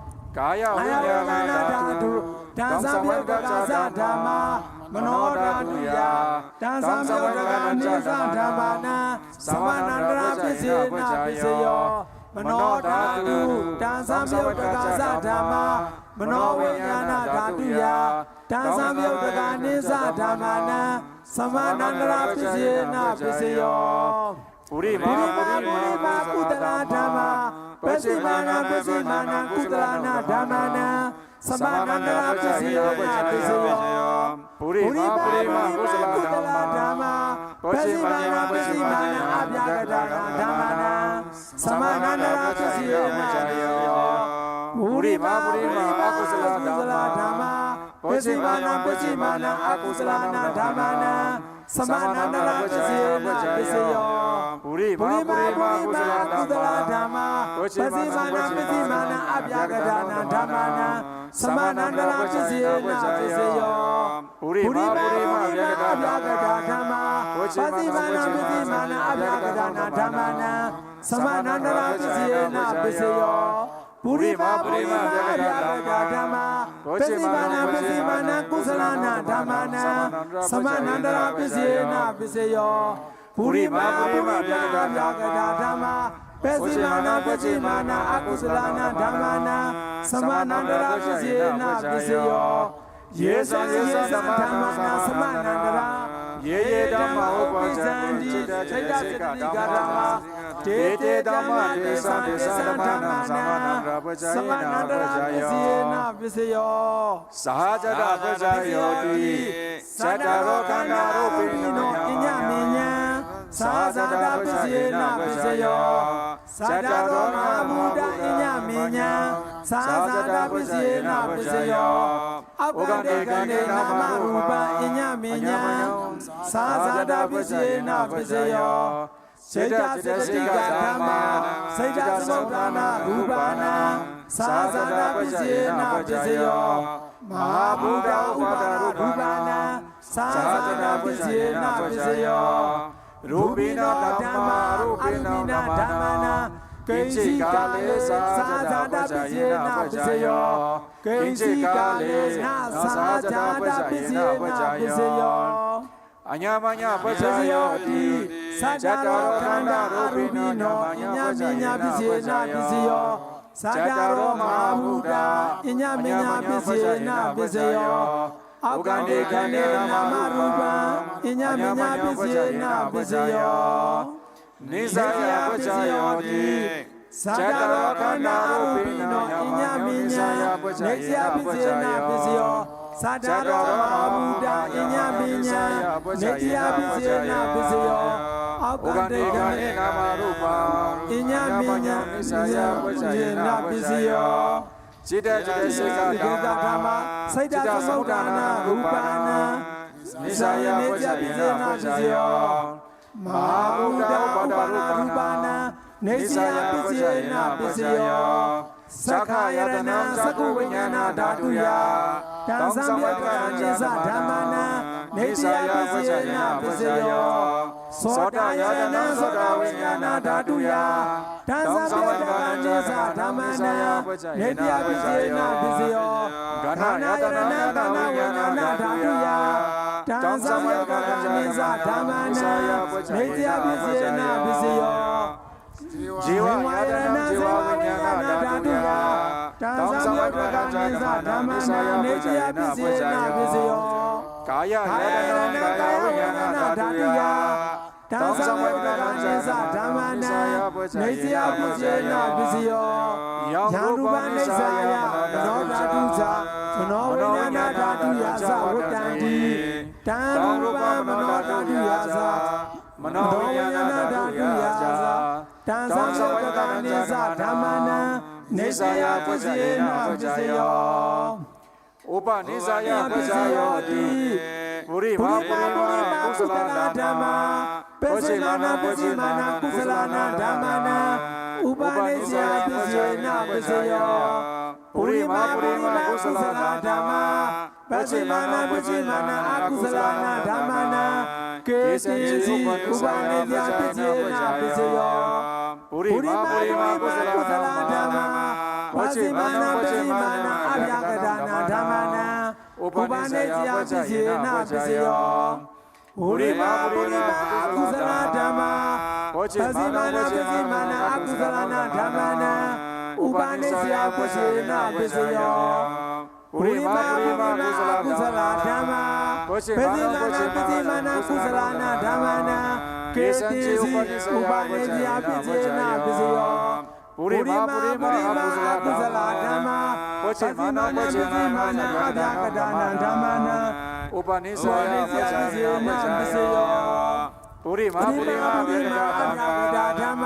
။ ကာယဝိညာဏဓာတု၊ တံသံယုတ်တကသဓမ္မာ၊ မနောဓာတုယ။ တံသံယုတ်တကနိသဓမ္မာနံ သမနန္တရပစ္စေနပစ္စေယော။ မနောဓာတု၊ တံသံယုတ်တကသဓမ္မာ၊ မနောဝိညာဏဓာတုယ။ တံသံယုတ်တကနိသဓမ္မာနံ သမနန္တရပစ္စေနပစ္စေယော။ ပုရိမာ ပုရိမာ အကုသလဓမ္မာ၊ ပစ္စေမာနံ ပစ္စေမာနံ အကုသလဓမ္မာနံ သမနန္တရပစ္စေနပစ္စေယော။ ပုရိမာ ပုရိမာ အကုသလဓမ္မာ၊ ပစ္စေမာနံ ပစ္စေမာနံ အဗျာကတဓမ္မာနံ သမနန္တရပစ္စေနပစ္စေယော။ ပုရိမာ ပုရိမာ အကုသလဓမ္မာ၊ ပစ္စေမာနံ ပစ္စေမာနံ အကုသလဓမ္မာနံ သမနန္တရပစ္စေနပစ္စေယော။ ပုရိမာ ပုရိမာ အကုသလဓမ္မာ၊ ပစ္စေမာနံ ပစ္စေမာနံ အဗျာကတဓမ္မာနံ သမနန္တရပစ္စေနပစ္စေယော။ ပုရိမာ ပုရိမာ အဗျာကတဓမ္မာ၊ ပစ္စေမာနံ ပစ္စေမာနံ အဗျာကတဓမ္မာနံ သမနန္တရပစ္စေနပစ္စေယော။ ပုရိမာ ပုရိမာ အဗျာကတဓမ္မာ၊ ပစ္စေမာနံ ပစ္စေမာနံ အကုသလဓမ္မာနံ သမနန္တရပစ္စေနပစ္စေယော။ ပုရိမာ ပုရိမာ အဗျာကတဓမ္မာ၊ ပစ္စေမာနံ ပစ္စေမာနံ အကုသလဓမ္မာနံ သမနန္တရပစ္စေနပစ္စေယော။ ယေသံ ယေသံ ဓမ္မာနံ သမနန္တရာ၊ ယေ ယေ ဓမ္မာ ဥပ္ပজ্ဇန္တိ၊ စေတသိက်က ဓမ္မာ၊ တေ တေ ဓမ္မာ၊ တေသံ တေသံ ဓမ္မာနံ သမနန္တရ བསླབ་པ་བྱ་ཡི་ན་བསླབ་པ་བྱ་ཡོད། ས་ཧ་ཛ་ཏ་བསླབ་པ་བྱ་ཡོད་དེ། ས་ཏ་རོ་ཁ་ན་རོ་པི་ནོ་ཉ་མི་ཉ། ས་ཧ་ཛ་ཏ་བསླབ་པ་བྱ་ཡི་ན་བསླབ་པ་བྱ་ཡོད། ས་ཏ་རོ་མ་བུ་ཏ་ཨི་ཉ་མི་ཉ། ས་ཧ་ཛ་ཏ་བསླབ་པ་བྱ་ཡི་ན་བསླབ་པ་བྱ་ཡོད། ཨོ་ག་ཏེ་ག་ནེ་ན་མ་རུ་པ་ཨི་ཉ་མི་ཉ། ས་ཧ་ཛ་ཏ་བསླབ་པ་བྱ་ཡི་ན་བསླབ་པ་བྱ་ཡོད། ཙི་ཏ་ཙི་ཏ་སི་ག་དྷརྨ། ཙི་ཏ་སོ་ཏ་ན་རུ་པ་ན། ས་ཧ་ཛ་ཏ་བསླབ་པ་བྱ་ཡི་ན་བསླབ་པ་བྱ་ཡོད། མ་ཧཱ་བུ་ཏ་ཨུ་པ་ན་རུ་པ་ན། ས་ཧ་ཛ་ཏ་བསླབ་པ་བྱ་ཡི་ན་བསླབ་པ་བྱ་ཡོད། རུ་པི་ན་དྷརྨ་རུ་པི་ན་དྷརྨ་ན། ཀིཉྩི་ཀ་ལེ་ན་ས་ཧ་ཛ་ཏ་བསླབ་པ་བྱ་ཡི་ན་བསླབ་པ་བྱ་ཡོད། ཀིཉྩི་ཀ་ལེ་ན་ས་ཧ་ཛ་ཏ་བསླབ་པ་བྱ་ཡི་ན་བསླབ་པ་བྱ་ཡོད། ཨ་ཉ་མ་ཉ་བསླབ་པ་བྱ་ཡོད་དེ། ས་ཏ་རོ་ཁ་ན་རོ་པི་ནོ་ཉ་མི་ཉ་བསླབ་པ་བྱ་ཡི་ན་བསླབ་པ་བྱ་ཡོད། ས་ཏ་རོ་མ་ཧཱ་བུ་ཏ་ཨི་ཉ་མི་ཉ་བསླབ་པ་བྱ་ཡི་ན་བསླབ་པ་བྱ་ཡོད། ཨོ་ག་ཏེ་ག་ནེ་ན་མ་རུ་པ་ཨི་ཉ་མི་ཉ་བསླབ་པ་བྱ་ཡི་ན་བསླབ་པ་བྱ་ཡོད། ནི་ས་ཡ་བསླབ་པ་བྱ་ཡོད་དེ། ས་ཏ་རོ་ཁ་ན་རོ་པི་ནོ་ཨི་ཉ་མི་ཉ། ནི་ས་ཡ་བསླབ་པ་བྱ་ཡི་ན་བསླབ་པ་བྱ་ཡོད། ས་ཏ་རོ་མ་ཧཱ་བུ་ཏ་ཨི་ཉ་མི་ཉ། ནི་ས་ཡ་བསླབ་པ་བྱ་ཡི་ན་བསླབ་པ་བྱ་ཡོད། ཨོ་ག་ཏེ་ག་ནེ་ན་མ་རུ་པ་ཨི་ཉ་མི་ཉ། ནི་ས་ཡ་བསླབ་པ་བྱ་ཡི་ན་བསླབ་པ་བྱ་ཡོད། ཙི་ཏ་ཙི་ཏ་སི་ག་དྷརྨ། ཙི་ཏ་སོ་ཏ་ན་རུ་པ་ན། ནི་ས་ཡ་བསླབ་པ་བྱ་ཡི་ན་བསླབ་པ་བྱ་ཡོད། མ་ཧཱ་བུ་ཏ་ཨུ་པ་ན་རུ་པ་ན། ནི་ས་ཡ་བསླབ་པ་བྱ་ཡི་ན་བསླབ་པ་བྱ་ཡོད། སག་ཁ་ཡ་ཏ་ན་ཙཀ་ཁུ་བི་ཉ་ཎ་ဓཱ་ཏུ་ཡ། ཏང་སམ་ཡོ་ག་ནི་ས་དྷརྨ་ན། ནི་ས་ཡ་བསླབ་པ་བྱ་ཡི་ན་བསླབ་པ་བྱ་ཡོད། སོ་ཏ་ཡ་ཏ་ན་སོ་ཏ་བི་ཉ་ཎ་ဓཱ་ཏུ་ཡ། ཏང་སམ་ཡོ་ག་ནི་ས་དྷརྨ་ན། ནི་ས་ཡ་བསླབ་པ་བྱ་ཡི་ན་བསླབ་པ་བྱ་ཡོད། ག་ཎ་ཡ་ཏ་ན་ག་ཎ་བི་ཉ་ཎ་དྷཱ་ཏུ་ཡ། ཏང་སམ་ཡོ་ག་ནི་ས་དྷརྨ་ན། ནི་ས་ཡ་བསླབ་པ་བྱ་ཡི་ན་བསླབ་པ་བྱ་ཡོད། ཛི་ཝ་ཡ་ཏ་ན་ཛི་ཝ་བི་ཉ་ཎ་དྷཱ་ཏུ་ཡ། ཏང་སམ་ཡོ་ག་ནི་ས་དྷརྨ་ན། ནི་ས་ཡ་བསླབ་པ་བྱ་ཡི་ན་བསླབ་པ་བྱ་ཡོད། ཀ་ཡ་ཡ་ཏ་ན་ཀ་ཡ་བི་ཉ་ཎ་དྷཱ་ཏུ་ཡ། ཏང་སམ་ཡོ་ག་ནི་ས་དྷརྨ་ན། ནི་ས་ཡ་བསླབ་པ་བྱ་ཡི་ན་བསླབ་པ་བྱ་ཡོད། ཡང་རུ་པ་ནི་ས་ཡ་མ་ནོ་དྷཱ་ཏུ་ཛ། མ་ནོ་བི་ཉ་ཎ་དྷཱ་ཏུ་ཡ་ཛ་བོ་ཏན་ཏི། ཏང་རུ་པ་མ་ནོ་དྷཱ་ཏུ་ཡ་ཛ། མ་ནོ་བི་ཉ་ཎ་དྷཱ་ཏུ་ཡ་ཛ། ཏང་སམ་ཡོ་ག་ནི་ས་དྷརྨ་ན། ནི་ས་ཡ་བསླབ་པ་བྱ་ཡི་ན་བསླབ་པ་བྱ་ཡོད། ཨུ་པ་ནི་ས་ཡ་བསླབ་པ་བྱ་ཡོད་དེ། པུ་རི་མ་པུ་རི་མ་ཀུ་ས་ལ་དྷརྨ། པ་ཅི་མ་ན་པ་ཅི་མ་ན་ཀུ་ས་ལ་ན་དྷརྨ་ན། ཨུ་པ་ནི་ས་ཡ་བསླབ་པ་བྱ་ཡི་ན་བསླབ་པ་བྱ་ཡོད། པུ་རི་མ་པུ་རི་མ་ཀུ་ས་ལ་དྷརྨ། པ་ཅི་མ་ན་པ་ཅི་མ་ན་ཨ་ཀུ་ས་ལ་ན་དྷརྨ་ན། ཀེ་ཏི་ཙི་ཨུ་པ་ནི་ས་ཡ་བསླབ་པ་བྱ་ཡི་ན་བསླབ་པ་བྱ་ཡོད། པུ་རི་མ་པུ་རི་མ་ཀུ་ས་ལ་དྷརྨ། པ་ཅི་མ་ན་པ་ཅི་མ་ན་ཨ་བྷྱ་ཀ་ཏ་ན་དྷརྨ་ན། ཨུ་པ་ནི་ས་ཡ་བསླབ་པ་བྱ་ཡི་ན་བསླབ་པ་བྱ་ཡོད། པུ་རི་མ་པུ་རི་མ་ཨ་ཀུ་ས་ལ་དྷརྨ། པ་ཅི་མ་ན་པ་ཅི་མ་ན་ཨ་ཀུ་ས་ལ་ན་དྷརྨ་ན། ཨུ་པ་ནི་ས་ཡ་བསླབ་པ་བྱ་ཡི་ན་བསླབ་པ་བྱ་ཡོད། པུ་རི་མ་པུ་རི་མ་ཀུ་ས་ལ་དྷརྨ། པ་ཅི་མ་ན་པ་ཅི་མ་ན་ཀུ་ས་ལ་ན་དྷརྨ་ན། ཀེ་ཏི་ཙི་ཨུ་པ་ནི་ས་ཡ་བསླབ་པ་བྱ་ཡི་ན་བསླབ་པ་བྱ་ཡོད། པུ་རི་མ་པུ་རི་མ་ཨ་ཀུ་ས་ལ་དྷརྨ། པ་ཅི་མ་ན་པ་ཅི་མ་ན་ཨ་བྷྱ་ཀ་ཏ་ན་དྷརྨ་ན། ཨུ་པ་ནི་ས་ཡ་བསླབ་པ་བྱ་ཡི་ན་བསླབ་པ་བྱ་ཡོད། པུ་རི་མ་པུ་རི་མ་ཨ་བྷྱ་ཀ་ཏ་དྷརྨ།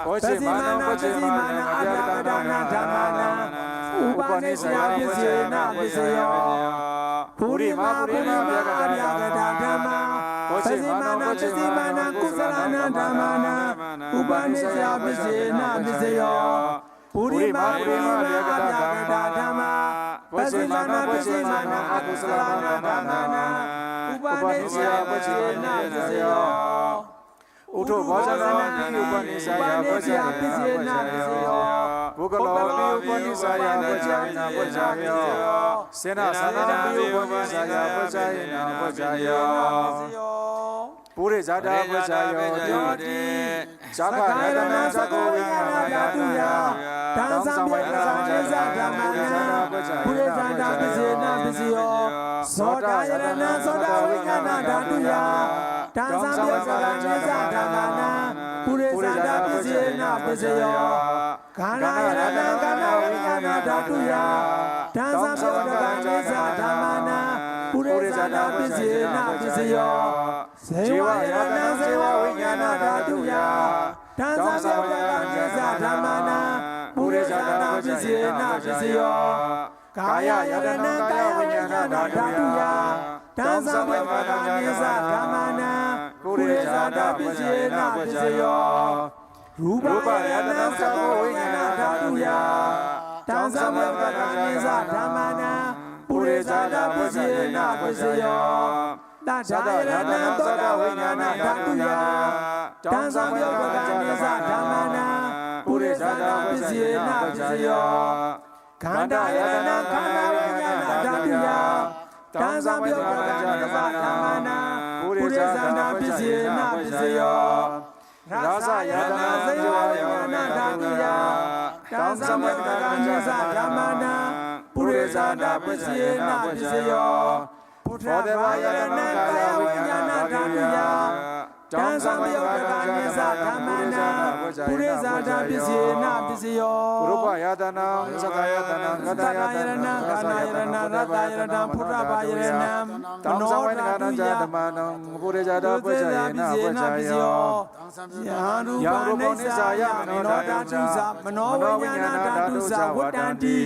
པ་ཅི་མ་ན་པ་ཅི་མ་ན་ཨ་བྷྱ་ཀ་ཏ་ན་དྷརྨ་ན། ཨུ་པ་ནི་ས་ཡ་བསླབ་པ་བྱ་ཡི་ན་བསླབ་པ་བྱ་ཡོད། པུ་རི་མ་པུ་རི་མ་ཨ་བྷྱ་ཀ་ཏ་དྷརྨ། པ་ཅི་མ་ན་པ་ཅི་མ་ན་ཀུ་ས་ལ་ན་དྷརྨ་ན། ཨུ་པ་ནི་ས་ཡ་བསླབ་པ་བྱ་ཡི་ན་བསླབ་པ་བྱ་ཡོད། པུ་རི་མ་པུ་རི་མ་ཨ་བྷྱ་ཀ་ཏ་དྷརྨ། པ་ཅི་མ་ན་པ་ཅི་མ་ན་ཨ་ཀུ་ས་ལ་ན་དྷརྨ་ན། ཨུ་པ་ནི་ས་ཡ་བསླབ་པ་བྱ་ཡི་ན་བསླབ་པ་བྱ་ཡོད། ཨུ་ཊོ་བྷོ་ཇ་ནཾ་པི་ཨུ་པ་ནི་ས་ཡ་བསླབ་པ་བྱ་ཡི་ན་བསླབ་པ་བྱ་ཡོད། པུག་ག་ལོ་པི་ཨུ་པ་ནི་ས་ཡ་བསླབ་པ་བྱ་ཡི་ན་བསླབ་པ་བྱ་ཡོད། སེ་ན་ས་ནཾ་པི་ཨུ་པ་ནི་ས་ཡ་བསླབ་པ་བྱ་ཡི་ན་བསླབ་པ་བྱ་ཡོད། པུ་རི་ཛ་ཏ་བསླབ་པ་བྱ་ཡོད་དེ། ཙ་ཁ་ཡ་ཏ་ན་ཙ་ཁོ་བི་ཉ་ཎ་དྷཱ་ཏུ་ཡ། ཏང་སམ་ཡོ་ག་ནི་ས་དྷརྨ་ན། པུ་རི་ཛ་ཏ་བསླབ་པ་བྱ་ཡི་ན་བསླབ་པ་བྱ་ཡོད། སོ་ཏ་ཡ་ཏ་ན་སོ་ཏ་བི་ཉ་ཎ་དྷཱ་ཏུ་ཡ། ཏང་སམ་ཡོ་ག་ནི་ས་དྷརྨ་ན། པུ་རི་ཛ་ཏ་བསླབ་པ་བྱ་ཡི་ན་བསླབ་པ་བྱ་ཡོད། ག་ཎ་ཡ་ཏ་ན་ག་ཎ་བི་ ధాతుయా. తాం సంయోగ కర్మణి సా ధమ్మానాం పురేసత్తాపి సి న P C యో. జీవా యద్ న జీవవిజ్ఞాన ధాతుయా. తాం సంయోగ కర్మణి సా ధమ్మానాం పురేసత్తాపి సి న పి సి యో. కాయా యద్ న కాయ విజ్ఞాన ధాతుయా. తాం సంయోగ కర్మణి సా ధమ్మానాం పురేసత్తాపి సి న పి సి యో. రూపా యద్ న రూప విజ్ఞాన ధాతుయా. తాం సంయోగ కర్మణి సా ధమ్మానాం పురేసత్తాపి సి న పి సి యో. శబ్దా యద్ న శబ్ద విజ్ఞాన ధాతుయా. తాం సంయోగ కర్మణి సా ధమ్మానాం పురేసత్తాపి సి న పి సి యో. ఘంటా యద్ న ఘంట విజ్ఞాన ధాతుయా. తాం సంయోగ కర్మణి సా ధమ్మానాం పురేసత్తాపి సి న పి సి యో. రసా యద్ న రస విజ్ఞాన ధాతుయా. తాం సంయోగ కర్మణి సా ధమ్మానాం పురేసత్తాపి సి న పి సి యో. పోధా యద్ న కాయ విజ్ఞాన ధాతుయా. తాం సంయోగ కర్మణి సా ధమ్మానాం పురేసత్తాపి సి న పి సి యో. రూపా యద్ న శబ్దా యద్ న ఘంటా యద్ న రసా యద్ న రసా యద్ న పోధా యద్ న తాం సంయోగ కర్మణి సా ధమ్మానాం పురేసత్తాపి సి న పి సి యో. यां रूपाणि सः यां मनोधातुसः मनोविज्ञानधातुसः वर्तन्ते।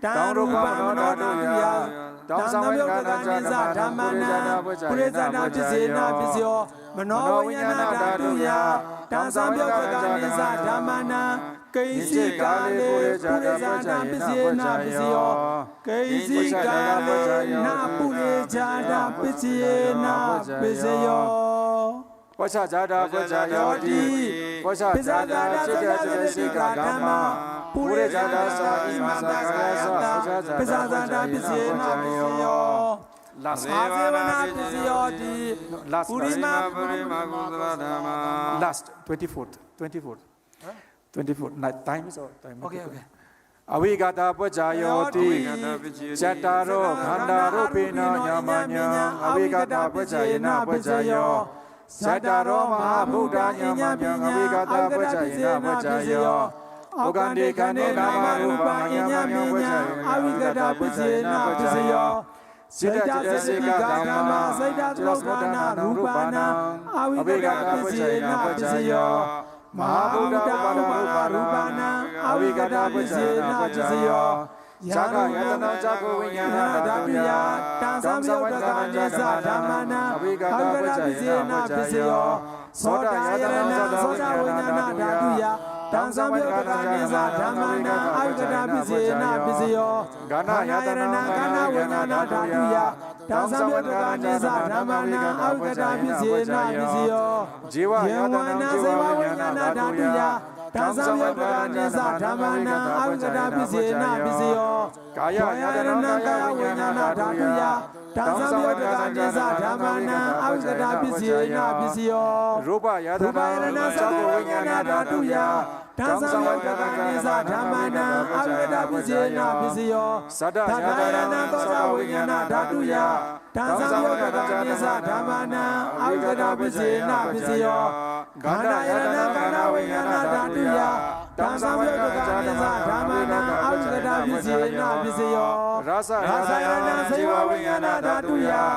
तां रूपां मनोधातुयाः तां संयोगकर्मणि सः धम्मानां पुरेसत्तापि सी न पि सी यो। मनोविज्ञानधातुयाः तां संयोगकर्मणि सः धम्मानां कैचित् काले पुरेसत्तापि सी न पि सी यो। कैचित् काले न पुरेसत्तापि सी न पि सी यो। पश्चाज्जाता पश्चाद्योति। पश्चाज्जाता चेतनचेतनशिखा धम्मा। पुरेसत्तासः इमां तस्याः पश्चाज्जाता पश्चाद्योति। Last. Last. Last. Twenty-fourth. Twenty-fourth. Twenty-four. Ni-, time is over. Time is over. Okay, okay. अविगतपच्चयोति। अविगतपच्चयोति। चत्तारो खण्डरूपिणो याम्मायम् अविगतपच्चयेन पच्चयो। चत्तारो महाभूता याम्मायम् अविगतपच्चयेन पच्चयो। ओघन्तिकानि नामरूपा याम्मायम् पच्चयेन पच्चयो। चेतनचेतनशिखा धम्मा। चेतनचेतनशिखा धम्मा। चित्तस्फुटनानां रूपाणाम् अविगतपच्चयेन पच्चयो। महाभूता उपादानरूपाणाम् अविगतपच्चयेन पच्चयो। चक्षुः यदन्नं चक्षुविज्ञानधातुयाः तां संयोगकर्मणि सः धम्मानाम् अविगतपच्चयेन पच्चयो। सोतः यदन्नं सोतविज्ञानधातुयाः तां संयोगकर्मणि सः धम्मानाम् अविगतपच्चयेन पच्चयो। घ्राणः यदन्नं घ्राणविज्ञानधातुयाः तां संयोगकर्मणि सः धम्मानाम् अविगतपच्चयेन पच्चयो। जीवः यदन्नं जीवविज्ञानधातुयाः तां संयोगकर्मणि सः धम्मानाम् अविगतपच्चयेन पच्चयो। कायः यदन्नं कायविज्ञानधातुयाः तां संयोगकर्मणि सः धम्मानाम् अविगतपच्चयेन पच्चयो। रूपः यदन्नं रूपः यदन्नं चक्षुविज्ञानधातुयाः तां संयोगकर्मणि सः धम्मानाम् अविगतपच्चयेन पच्चयो। सत्त्वः यदन्नं सत्त्वविज्ञानधातुयाः तां संयोगकर्मणि सः धम्मानाम् अविगतपच्चयेन पच्चयो। गन्धः यदन्नं गन्धविज्ञानधातुयाः तां संयोगकर्मणि सः धम्मानाम् अविगतपच्चयेन पच्चयो। रसः यदन्नं रसविज्ञानधातुयाः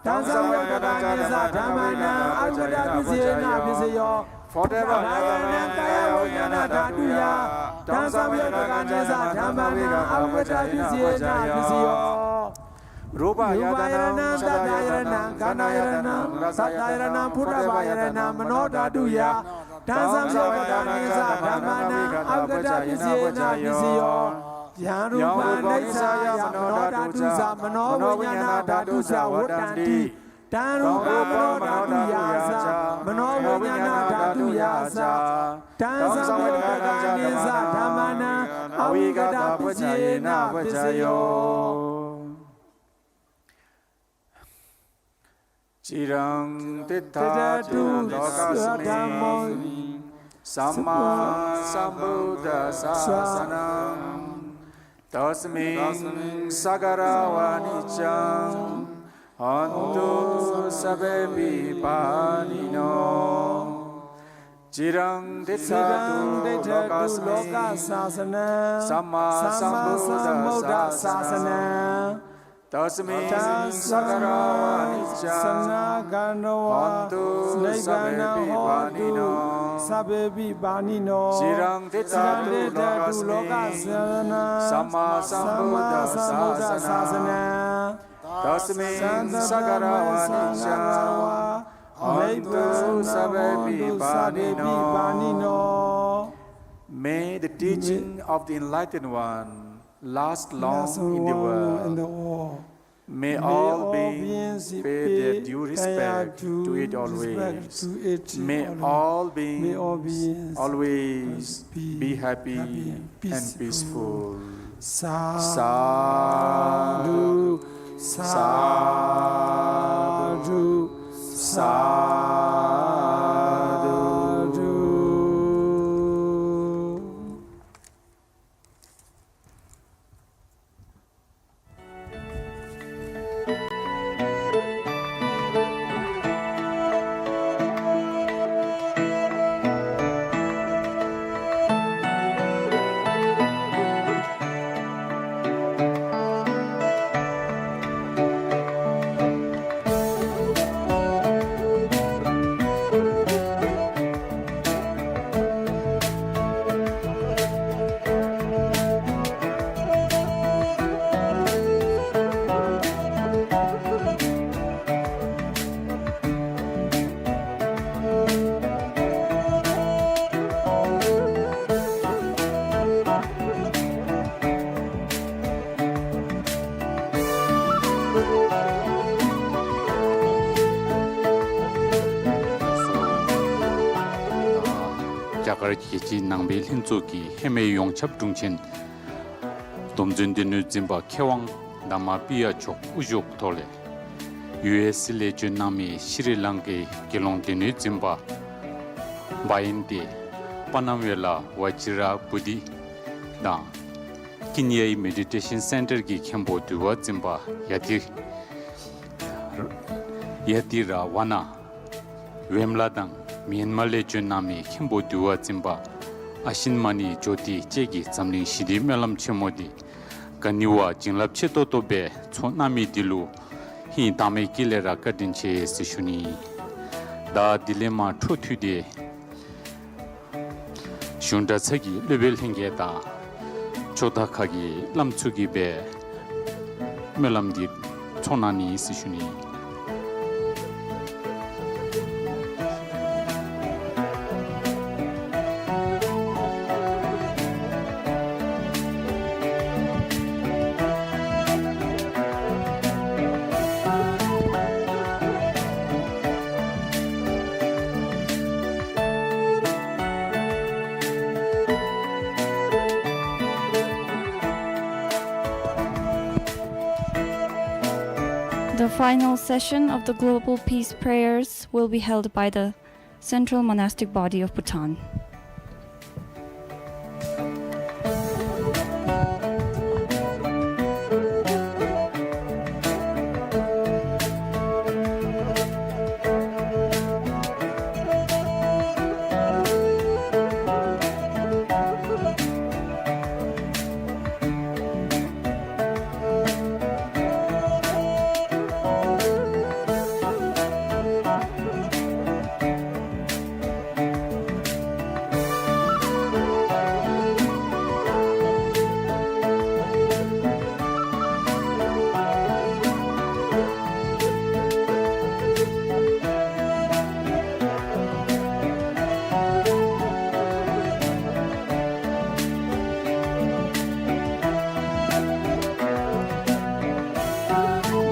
तां संयोगकर्मणि सः धम्मानाम् अविगतपच्चयेन पच्चयो। पोट्ठभ्भः यदन्नं कायविज्ञानधातुयाः तां संयोगकर्मणि सः धम्मानाम् अविगतपच्चयेन पच्चयो। रूपः यदन्नं शब्दः यदन्नं घ्राणः यदन्नं रसः यदन्नं पोट्ठभ्भः यदन्नं मनोधातुयाः तां संयोगकर्मणि सः धम्मानाम् अविगतपच्चयेन पच्चयो। यां रूपाणि सः यां मनोधातुसः मनोविज्ञानधातुसः वर्तन्ते। तां रूपां मनोधातुयाः सः मनोविज्ञानधातुयाः सः तां संयोगकर्मणि सः धम्मानाम् अविगतपच्चयेन पच्चयो। चिरं तिष्ठतु लोकस्मिन् सम्मासम्बुद्धशासनम्। तस्मिन् सागरं वा निचयं हन्तु सर्वेऽपि पाणिनो। चिरं तिष्ठतु लोकस्मिन् सम्मासम्बुद्धशासनम्। तस्मिन् सगौरवाणिज्यं होन्तु सब्बेऽपि पाणिनो। चिरं तिष्ठतु लोकस्मिन् सम्मासम्बुद्धशासनम्। तस्मिन् सगौरवाणिज्यं होन्तु सब्बेऽपि पाणिनो। May the teaching of the Enlightened One last long in the world. May all beings pay their due respect to it always. May all beings always be happy and peaceful. Sadhu, sadhu, sadhu. རྒྱ་གར་རྒྱལ་སྤྱིའི་ནང་པའི་ལྷན་ཚོགས་ཀྱི་ཧེ་མའི་ཡོངས་ཁྱབ་དྲུང་ཆེན་སྡོམ་བརྩོན་སྡེ་སྣོད་འཛིན་པ་མཁས་དབང་དྷརྨ་པི་ཡ་མཆོག་དབུ་བཞུགས་ཐོག་ལས་ཡུ་ཨེསི་ལས་བྱོན་གནང་མི་ཤྲི་ལང་ཀའི་དགེ་སློང་སྡེ་སྣོད་འཛིན་པ་བ་ཡན་ཏེ་པ་ནམ་ཝེ་ལ་ཝ་ཇི་ར་བོ་དྷི་དང་ཀིན་ཡའི་མེ་ཌི་ཊེ་ཤན་སེན་ཊར་གྱི་མཁན་པོ་འདུལ་བ་འཛིན་པ་ཡ་ཏི་ཡ་ཏི་ར་ཝ་ན་ཝེམ་ལ་དང་མིའན་མཱར་ལས་བྱོན་གནང་མི་མཁན་པོ་འདུལ་བ་འཛིན་པ་ཨ་ཤིན་མ་ཎི་ཇོ་ཏི་བཅས་ཀྱིས་འཛམ་གླིང་ཞི་བདེའི་སྨོན་ལམ་ཆེན་མོ་འདི་ག་ནི་བ་བྱིན་རླབས་ཆེ་ཏོག་ཏོ་སྦེ་ཚོགས་གནང་མི་འདི་ལུ་ཧིང་དྭངས་མའི་དཀྱིལ་ལས་ར་བཀའ་དྲིན་ཆེ་ཟེར་ཞུ་ནི། ད་དེ་ལས་མར་འཕྲོ་མཐུད་དེ་གཞུང་གྲྭ་ཚང་གི་སློབ་དཔོན་ལྷན་རྒྱས་དང་ཆོས་བདག་ཁག་གི་བླམ་ཚུ་གིས་སྦེ་སྨོན་ལམ་འདི་ཚོགས་གནང་ནི་ཟེར་ཞུ་ནི། The final session of the Global Peace Prayers will be held by the Central Monastic Body of Bhutan.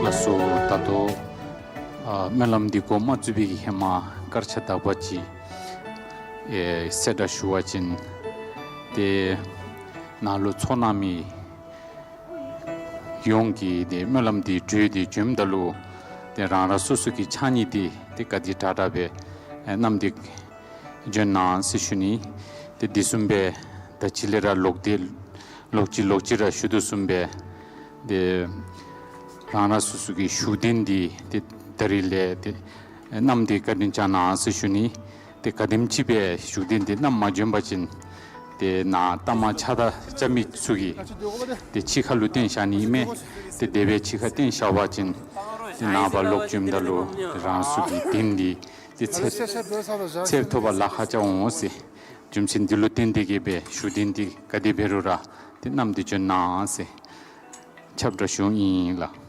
ལགས་སོ། ད་ལྟོ་ཨ་སྨོན་ལམ་འདི་འགོ་མ་བཙུགས་པའི་ཧེ་མ་སྐར་ཆ་དག་པ་ཅིག་ཨེ་གསལ་བསྒྲགས་ཞུ་བ་ཅིན་ཏེ་ནཱ་ལུ་ཚོགས་གནང་མི་ཡོངས་ཀྱིས་ཏེ་སྨོན་ལམ་འདི་གྲོལ་ཏེ་བྱོནམ་ད་ལུ་ཏེ་རང་རང་སོ་སོ་གི་ཕྱགས་སྙིགས་འདི་ཏེ་ག་དེ་དྲག་དྲག་སྦེ་ཨེ་བསྣམས་ཏེ་བྱོན་གནང་ཟེར་ཞུ་ནི། ཏེ་དེ་བཟུམ་སྦེ་ད་ཅི་ལས་ར་ལོག་སྟེ་ལོག་ཅི་ལོག་ཅི་ར་ཞུ་དོ་བཟུམ་སྦེ་ཏེ་རང་རང་སོ་སོ་གི་བཞུགས་གདན་འདི་ཏེ་ད་རིས་ལས་ཏེ་བསྣམས་ཏེ་བཀའ་དྲིན་བསྐྱང་གནང་ཟེར་ཞུ་ནི། ཏེ་ག་དེམ་ཅིག་སྦེ་བཞུགས་གདན་འདི་བསྣམས་མ་བྱོན་པ་ཅིན་ཏེ་ནཱ་ལྟ་མ་ཕྱག་བདའ་རྐྱབ་མི་ཚུ་གིས་ཏེ་ཕྱི་ཁ་ལུ་བཏོན་བཞག་ནི་ཨིན་མས། ཏེ་དེ་སྦེ་ཕྱི་ཁར་བཏོན་བཞག་པ་ཅིན་ཏེ་ནངས་པ་ལོག་བྱོནམ་ད་ལུ་རང་སོ་གི་གདན་འདི་ཏེ་ཚེ་ཚེ་ཐོབ་པར་ལཱ་ཁག་རྐྱབ་འོང་ཟེར། རྒྱུ་མཚན་འདི་ལུ་བརྟེན་ཏེ་གིས་སྦེ་བཞུགས་གདན་འདི་ག་དེ་འབད་རུང་ར་ཏེ་བསྣམས་ཏེ་བྱོན་གནང་ཟེར་ཁྱབ་བསྒྲགས་ཞུཝ་ཨིན་ལགས།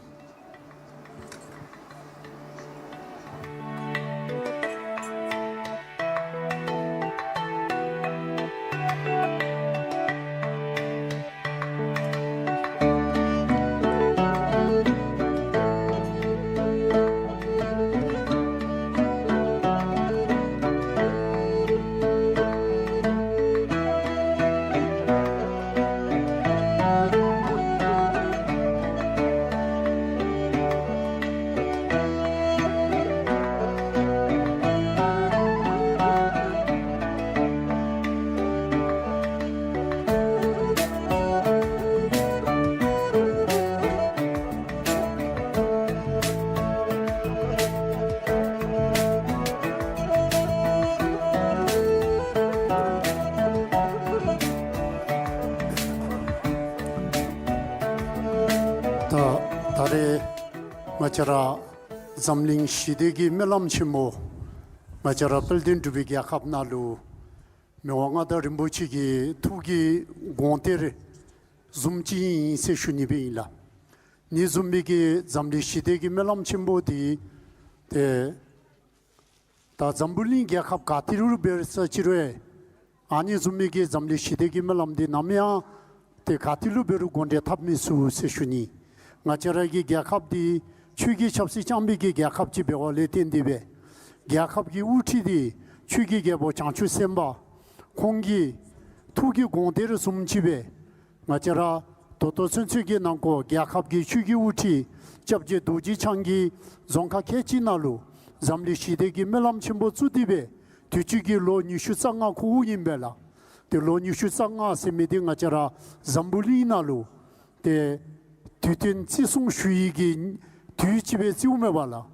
ད་ད་རེས་ང་བཅས་ར་འཛམ་གླིང་ཞི་བདེ་གི་སྨོན་ལམ་ཆེན་མོ་ང་བཅས་ར་དཔལ་ལྡན་འབྲུག་པའི་རྒྱལ་ཁབ་ནང་ལུ་མི་དབང་མངའ་བདག་རིན་པོ་ཆེ་གི་ཐུགས་ཀྱི་དགོངས་གཏེར་བཟུམ་ཅིག་ཨིན་ཟེར་ཞུ་ནི་སྦེ་ཨིན་ལགས། ཨ་ནི་བཟུམ་མའི་གི་འཛམ་གླིང་ཞི་བདེ་གི་སྨོན་ལམ་ཆེན་པོ་འདི་ཏེ་ད་འཛམ་བུ་གླིང་རྒྱལ་ཁབ་ག་ཏེ་ལུ་འབད་ས་ཅི་རུང་ཨ་ནི་བཟུམ་མའི་གི་འཛམ་གླིང་ཞི་བདེ་གི་སྨོན་ལམ་འདི་ནམ་ཡང་ཏེ་ག་ཏེ་ལུ་འབད་རུང་གོང་འདྲེན་འཐབ་མི་ཚུགས་ཟེར་ཞུ་ནི། ང་བཅས་ར་གི་རྒྱལ་ཁབ་འདི་ཆོས་ཀྱི་ཆབ་སྲིད་རྐྱང་པའི་གི་རྒྱལ་ཁབ་ཅིག་འབདཝ་ལས་བརྟེན་ཏེ་སྦེ་རྒྱལ་ཁབ་ཀྱི་དབུ་ཁྲིད་འདི་ཆོས་ཀྱི་རྒྱལ་པོ་བྱང་ཆུབ་སེམས་དཔའ་ཁོང་གི་ཐུགས་ཀྱི་དགོངས་གཏེར་བཟུམ་ཅིག་སྦེ་ང་བཅས་ར་ད་ལྟོ་ཚུན་ཚོད་ཀྱི་ནང་འཁོད་རྒྱལ་ཁབ་ཀྱི་ཆོས་ཀྱི་དབུ་ཁྲིད་སྐྱབས་རྗེ་རྡོ་རྗེ་འཆང་གིས་རྫོང་ཁག་ཁལ་གཅིག་ནང་ལུ་འཛམ་གླིང་ཞི་བདེ་གི་སྨོན་ལམ་ཆེན་པོ་བཙུགས་ཏེ་སྦེ་དུས་ཅི་གི་ལོ་ཉི་ཤུ་རྩ་ལྔ་འཁོརཝ་ཨིན་པས་ལགས། ཏེ་ལོ་ཉི་ཤུ་རྩ་ལྔ་ཟེར་མི་འདི་ང་བཅས་ར་འཛམ་བུ་གླིང་ནང་ལུ་ཏེ་དུས་སྟོན་བརྩི་སྲུང་ཞུ་ནི་གི་དུས་ཅིག་སྦེ་བརྩིཝ་མས་པ་ལགས།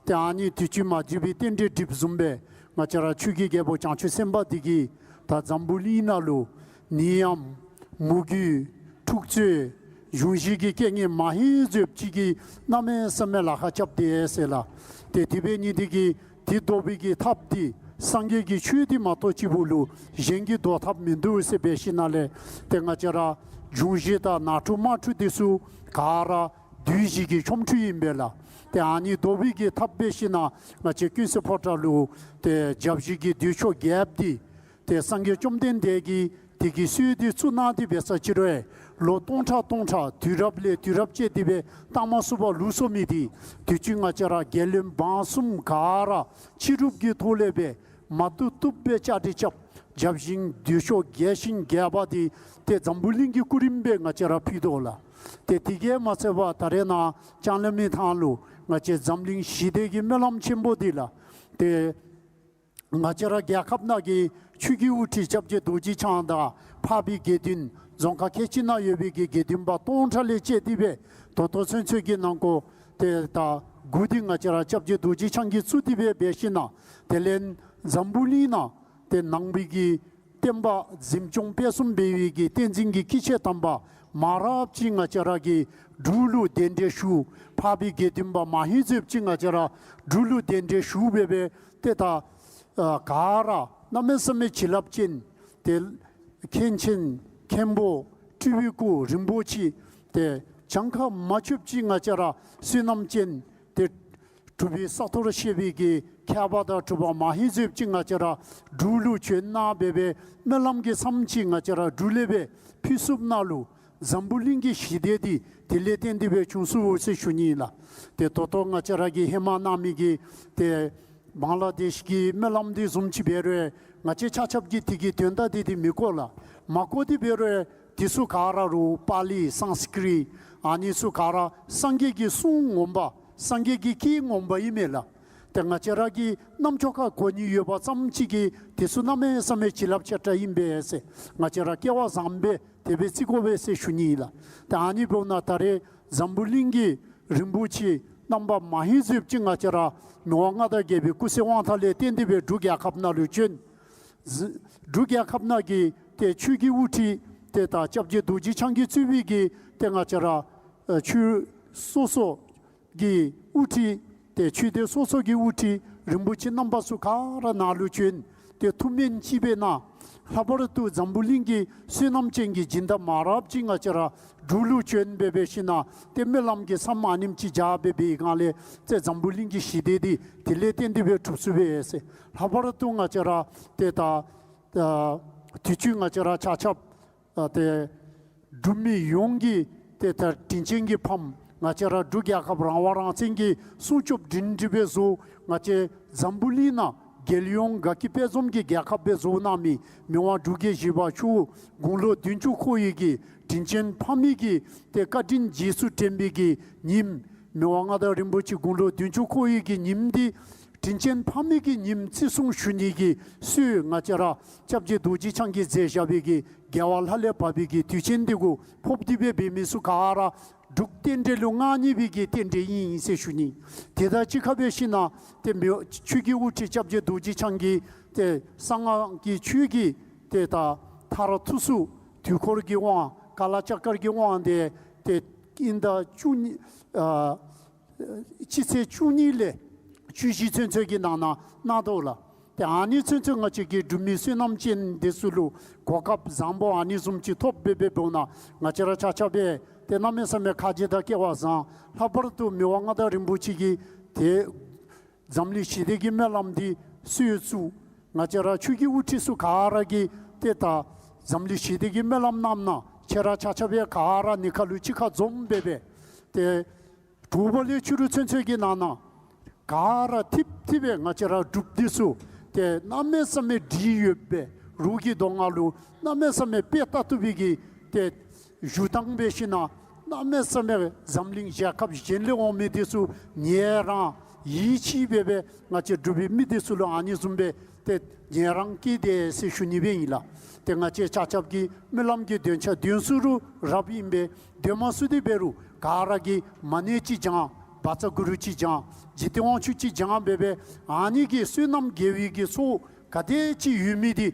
ཏེ་ཨ་ནི་དུས་ཅི་མ་བརྗེད་པའི་རྟེན་འབྲེལ་སྒྲིགཔ་བཟུམ་སྦེ་ང་བཅས་ར་ཆོས་ཀྱི་རྒྱལ་པོ་བྱང་ཆུབ་སེམས་དཔའ་འདི་གིས་ད་འཛམ་བུ་གླིང་ནང་ལུ་ནད་ཡམས་མུ་གེ་འཁྲུག་རྩོད་གཞུང་བཞེས་ཀྱི་རྐྱེན་ངན་མ་ཧེ་ཟེརཝ་ཅིག་གིས་གནམ་མེད་ས་མེད་ལཱ་ཁག་རྐྱབ་སྟེ་ཟེར་ལགས། ཏེ་དེ་འབད་ནི་འདི་གིས་དེ་བཟློག་པའི་གི་ཐབས་འདི་སངས་རྒྱས་ཀྱི་ཆོས་འདི་མ་གཏོགས་ཅིག་པོ་ལུ་གཞན་གྱིས་བཟློག་ཐབས་མིན་འདུག་ཟེར་འབད་ཞིནམ་ལས་ཏེ་ང་བཅས་ར་གཞུང་བཞེས་དང་ནང་འཁྲུག་དམག་འཁྲུག་འདི་ཚུ་ག་ར་བདུད་བཞི་གི་ཆོ་འཕྲུལ་ཨིན་པས་ལགས། ཏེ་ཨ་ནི་བཟློག་པའི་གི་ཐབས་འབད་ཞིནམ་ང་བཅས་ཀུན་གསལ་ཕོ་བྲང་ལུ་ཏེ་བརྒྱ་བཞི་གི་བདུད་མཆོག་རྒྱལཔོ་འདི་ཏེ་སངས་རྒྱས་བཅོམ་ལྡན་འདས་ཀྱིས་དེ་གི་སྲོལ་འདི་བཙུགས་གནང་སྟེ་འབད་ས་ཅི་རུང་ལོ་སྟོང་ཕྲག་སྟོང་ཕྲག་དུས་རབས་ལས་དུས་རབས་བཅད་དེ་སྦེ་བཏང་མ་ཚུགས་པར་ལུས་སོ་མི་འདི་དུས་ཅི་ང་བཅས་ར་རྒྱལ་བློན་འབངས་གསུམ་ག་ར་ཕྱི་རུབ་ཀྱི་ཐོག་ལས་སྦེ་མ་བཏུབ་བཏུབ་སྦེ་བཅའ་སྒྲིག་རྐྱབ། བརྒྱ་བྱིན་བདུད་མཆོག་རྒྱལ་ཆེན་བརྒྱད་པ་འདི་ཏེ་འཛམ་བུ་གླིང་གི་སྐུ་རིམ་སྦེ་ང་བཅས་ར་ཕུལ་དོ་ལགས། ཏེ་དེ་གིས་མ་ཚད་པར་ད་རེས་ནཱ་ལྕང་གླིང་མི་ཐང་ལུ་ང་བཅས་འཛམ་གླིང་ཞི་བདེ་གི་སྨོན་ལམ་ཆེན་པོ་འདི་ལགས། ཏེ་ང་བཅས་ར་རྒྱལ་ཁབ་ནང་གི་ཆོས་ཀྱི་དབུ་ཁྲིད་སྐྱབས་རྗེ་རྡོ་རྗེ་འཆང་དང་འཕགས་པའི་དགེ་འདུན་རྫོང་ཁག་ཁལ་གཅིག་ནང་ཡོད་པའི་གི་དགེ་འདུན་པ་སྟོང་ཕྲག་ལས་བཅད་དེ་སྦེ་ད་ལྟོ་ཚུན་ཚོད་ཀྱི་ནང་འཁོད་ཏེ་ད་འགོ་འདི་ང་བཅས་ར་སྐྱབས་རྗེ་རྡོ་རྗེ་འཆང་གིས་བཙུགས་ཏེ་སྦེ་འབད་ཞིནམ་དེ་ལས་འཛམ་བུ་གླིང་ནང་ཏེ་ནང་པའི་གི་བསྟན་པ་འཛིན་སྐྱོང་སྤེལ་གསུམ་འབད་བའི་གི་བསྟན་འཛིན་གྱི་སྐྱེས་ཆེན་དམ་པ་མང་རབས་ཅིག་ང་བཅས་ར་གི་འབྲུག་ལུ་གདན་འདྲེན་ཞུ། འཕགས་པའི་དགེ་འདུན་པ་མང་ཧེ་ཟེརཝ་ཅིག་ང་བཅས་ར་འབྲུག་ལུ་གདན་འདྲེན་ཞུ་སྦེ་སྦེ་ཏེ་ད་ཨ་ག་ར་གནམ་མེད་ས་མེད་བྱིན་རླབས་ཅན་ཏེ་མཁན་ཆེན་མཁན་པོ་སྤྲུལ་པའི་སྐུ་རིན་པོ་ཆེ་ཏེ་གྱངས་ཁ་མ་ཆོདཔ་ཅིག་ང་བཅས་ར་བསོད་ནམས་ཅན་ཏེ་གྲུབ་པའི་ས་ཐོར་བཤད་པའི་གི་མཁས་པ་དང་གྲུབ་པ་མང་ཧེ་ཟེརཝ་ཅིག་ང་བཅས་ར་འབྲུག་ལུ་བྱོན་གནང་སྦེ་སྦེ་སྨོན་ལམ་གྱི་མཚམས་ཅིག་ང་བཅས་ར་འབྲུག་ལས་སྦེ་ཕུལ་ཚུགསཔ་ནང་ལུ་འཛམ་བུ་གླིང་གི་ཞི་བདེ་འདི་དེ་ལས་བརྟེན་ཏེ་སྦེ་བྱུང་ཚུགས་ཟེར་ཞུ་ནི་ཨིན་ལགས། ཏེ་ད་ལྟོ་ང་བཅས་ར་གིས་ཧེ་མ་གནང་མི་གི་ཏེ་བང་ལ་དེཤ་གི་སྨོན་ལམ་འདི་བཟུམ་ཅིག་འབད་རུང་ང་བཅས་ཆ་ཁྱབ་ཀྱིས་དེ་གི་དོན་དག་འདི་འདི་མི་གོ་ལགས། མ་གོ་སྟེ་འབད་རུང་དེ་ཚུ་ག་ར་རུང་པཱ་ལི་སཾསྐྲྀཏ་ཨ་ནི་ཚུ་ག་ར་སངས་རྒྱས་ཀྱི་གསུང་ངོ་མ་སངས་རྒྱས་ཀྱི་སྐད་ངོ་མ་ཨིན་མས་ལགས། ཏེ་ང་བཅས་ར་གིས་རྣམ་ཅོ་ཁར་གོ་ནི་ཡོད་པ་ཙམ་ཅིག་གིས་དེ་ཚུ་གནམ་མེད་ས་མེད་བྱིན་རླབས་ཆེ་དྲགས་ཨིན་པས་ཟེར་ང་བཅས་ར་སྐལ་བ་བཟང་པས་དེ་སྦེ་བརྩི་དགོ་པས་ཟེར་ཞུ་ནི་ཨིན་ལགས། ཏེ་ཨ་ནི་འབདཝ་ད་ད་རེས་འཛམ་བུ་གླིང་གི་རིན་པོ་ཆེ་ རྣམ་པ་མ་ཧེ་བཟུམ་ཅིག་ང་བཅས་ར་མི་དབང་མངའ་བདག་རྒྱལ་པོའི་སྐུ་བསོད་དབང་ཐང་ལས་བརྟེན་ཏེ་སྦེ་འབྲུག་རྒྱལ་ཁབ་ནང་ལུ་བྱོན། འབྲུག་རྒྱལ་ཁབ་ནང་གི་ཏེ་ཆོས་ཀྱི་དབུ་ཁྲིད་ཏེ་ད་སྐྱབས་རྗེ་རྡོ་རྗེ་འཆང་གིས་གཙོས་པའི་གི་ཏེ་ང་བཅས་ར་ཨ་ཆོས་སོ་སོ་གི་དབུ་ཁྲིད་ཏེ་ཆོས་སྡེ་སོ་སོ་གི་དབུ་ཁྲིད་རིན་པོ་ཆེ་རྣམ་པ་ཚུ་ག་ར་ནཱ་ལུ་བྱོན། ཏེ་ཐུགས་སྨོན་ཅིག་འབད་ནཱ་ལྷག་པར་དུ་འཛམ་བུ་གླིང་གི་བསོད་ནམས་ཅན་གྱི་སྦྱིན་བདག་མང་རབས་ཅིག་ང་བཅས་ར་འབྲུག་ལུ་བྱོན་སྦེ་འབད་ཞིནམ་ལས་ཏེ་སྨོན་ལམ་གྱི་མཚམས་ཨ་ནེམ་ཅིག་བཞག་སྦེ་འབད་བའི་སྒང་ལས་ཏེ་འཛམ་བུ་གླིང་གི་ཞི་བདེ་འདི་དེ་ལས་བརྟེན་ཏེ་སྦེ་གྲུབ་ཚུགས་པས་ཟེར། ལྷག་པར་དུ་ང་བཅས་ར་ཏེ་ད་ཨ་དུས་ཅི་ང་བཅས་ར་ཆ་ཁྱབ་ཨ་ཏེ་འབྲུག་མི་ཡོངས་ཀྱི་ཏེ་ད་དྲིན་ཅན་གྱི་ཕམ་ང་བཅས་ར་འབྲུག་རྒྱལ་ཁབ་རང་དབང་རང་བཙན་གྱི་སྲུང་སྐྱོབ་སྒྲིང་སྒྲི་སྦེ་བཟོ། ང་བཅས་འཛམ་བུ་གླིང་ནང་རྒྱལ་ཡོངས་དགའ་སྐྱིད་དཔལ་འཛོམས་ཀྱི་རྒྱལ་ཁབ་སྦེ་བཟོ་གནང་མི་མི་དབང་འབྲུག་རྒྱལ་བཞི་པ་མཆོག་དགུང་ལོ་བདུན་ཅུ་འཁོར་བའི་གི་དྲིན་ཅན་ཕ་མའི་གི་ཏེ་བཀའ་དྲིན་རྗེས་སུ་དྲན་པའི་གི་ཉིནམ་མི་དབང་མངའ་བདག་རིན་པོ་ཆེ་དགུང་ལོ་བདུན་ཅུ་འཁོར་བའི་གི་ཉིནམ་འདི་དྲིན་ཅན་ཕ་མའི་གི་ཉིནམ་བརྩི་སྲུང་ཞུ་ནི་གི་སྲོལ་ང་བཅས་ར་སྐྱབས་རྗེ་རྡོ་རྗེ་འཆང་གིས་མཛད་བཞག་པའི་གི་རྒྱལ་བ་ལྷ་ལས་བབས་པའི་གི་དུས་ཆེན་འདི་གུ་ཕོག་སྟེ་སྦེ་འབད་མི་ཚུ་ག་ར་འབྲུག་རྟེན་འབྲེལ་ལུ་མངའ་བརྙེས་པའི་གི་རྟེན་འབྲེལ་ཨིན་ཟེར་ཞུ་ནི། དེ་དང་གཅིག་ཁར་སྦེ་ཞིནམ་ལས་ཏེ་མི་ཆོས་ཀྱི་དབུ་ཁྲིད་སྐྱབས་རྗེ་རྡོ་རྗེ་འཆང་གིས་ཏེ་གསང་སྔགས་ཀྱི་ཆོས་ཀྱི་ཏེ་ད་མཐར་ཐུག་ཚུ་དུས་འཁོར་གྱི་དབང་ཀ་ལ་ཙཀྲ་གི་དབང་དེ་ཏེ་དབྱིན་ཟླ་བཅུ་གཉིས་ཨ་སྤྱི་ཚེས་བཅུ་གཉིས་ལས་བཅུ་བཞི་ཚུན་ཚོད་ཀྱི་ནང་ན་གནང་དོ་ལགས། ཏེ་ཨ་ནི་ཚུན་ཚོད་ང་བཅས་ཀྱི་འབྲུག་མི་བསོད་ནམས་ཅན་འདི་ཚུ་ལུ་གོ་སྐབས་བཟང་པོ་ཨ་ནི་བཟུམ་ཅིག་ཐོབ་སྦེ་འབདཝ་ད་ང་བཅས་ར་ཆ་ཁྱབ་སྦེ་ཏེ་གནམ་མེད་ས་མེད་ཁ་རྗེ་དང་སྐལ་བ་བཟང་། ལྷག་པར་དུ་མི་དབང་མངའ་བདག་རིན་པོ་ཆེ་གིས་ཏེ་འཛམ་གླིང་ཞི་བདེ་གི་སྨོན་ལམ་འདི་གསོལ་ཚུགས། ང་བཅས་ར་ཆོས་ཀྱི་དབུ་ཁྲིད་ཚུ་ག་ར་གིས་ཏེ་ད་འཛམ་གླིང་ཞི་བདེ་གི་སྨོན་ལམ་གནངམ་ད་ཁྱེད་ར་ཆ་ཁྱབ་སྦེ་ག་ར་གཉིས་ཁ་ལུ་གཅིག་ཁར་འཛོམས་སྦེ་སྦེ་ཏེ་དྲོ་པ་ལས་ཕྱི་རུ་ཚུན་ཚོད་ཀྱི་ནང་ན་ག་ར་ཐིབས་ཐིབས་སྦེ་ང་བཅས་ར་འབྲུགཔ་འདི་ཚུ་ཏེ་གནམ་མེད་ས་མེད་སྒྲིག་ཡོདཔ་སྦེ་རོགས་ཀྱི་གདོང་ཁ་ལུ་གནམ་མེད་ས་མེད་དཔེ་ལྟ་བཏུབ་པའི་གི་ཏེ་བཞུགས་ཐངས་འབད་ཞིནམ་ལས་གནམ་མེད་ས་མེད་འཛམ་གླིང་རྒྱལ་ཁབ་གཞན་ལས་འོང་མི་འདི་ཚུ་ངལ་རངས་ཡིད་ཆེས་སྦེ་སྦེ་ང་བཅས་འབྲུག་པའི་མི་འདི་ཚུ་ལུ་ཨ་ནི་བཟུམ་སྦེ་ཏེ་ངལ་རངས་བསྐྱེད་དེ་ཟེར་ཞུ་ནི་སྦེ་ཨིན་ལགས། ཏེ་ང་བཅས་ཆ་ཁྱབ་ཀྱི་སྨོན་ལམ་གྱི་འདོན་ཆ་འདོན་ཚུགས་རུང་རབ་ཨིན་པས། འདོན་མ་ཚུགས་ཏེ་འབད་རུང་ག་ར་གིས་མ་ཎི་ཅིག་བགྱང་བཛྲ་གུ་རུ་ཅིག་བགྱང་འཇིག་རྟེན་དབང་ཕྱུག་ཅིག་བགྱང་སྦེ་སྦེ་ཨ་ནི་གི་བསོད་ནམས་དགེ་བའི་གི་ཚོགས་ག་དེ་ཅིག་ཡོད་མི་འདི་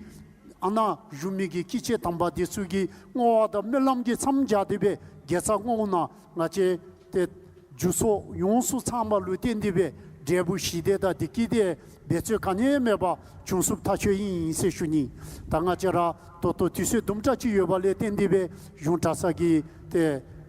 ཨ་ནཱ་བཞུགས་མི་གི་སྐྱེས་ཆེན་དམ་པ་འདི་ཚུ་གི་བསྔོ་བ་དང་སྨོན་ལམ་གྱི་མཚམས་སྦྱར་ཏེ་སྦེ་དགེ་རྩ་བསྔོ་ནི་ང་བཅས་ཏེ་རྒྱུ་ཚོགས་ཡོངས་སུ་ཚང་བ་ལུ་བརྟེན་ཏེ་སྦེ་འབྲས་བུ་ཞི་བདེ་དང་བདེ་སྐྱིད་དེ་འབད་རྩོལ་ག་ནི་མེད་པར་འབྱུང་ཚུགསཔ་ཐག་ཆོད་ཨིན་ཟེར་ཞུ་ནི། ད་ང་བཅས་ར་ད་ལྟོ་དུས་ཚོད་དུམ་གྲ་ཅིག་ཡོད་པ་ལས་བརྟེན་ཏེ་སྦེ་གཞུང་གྲྭ་ཚང་གི་ཏེ་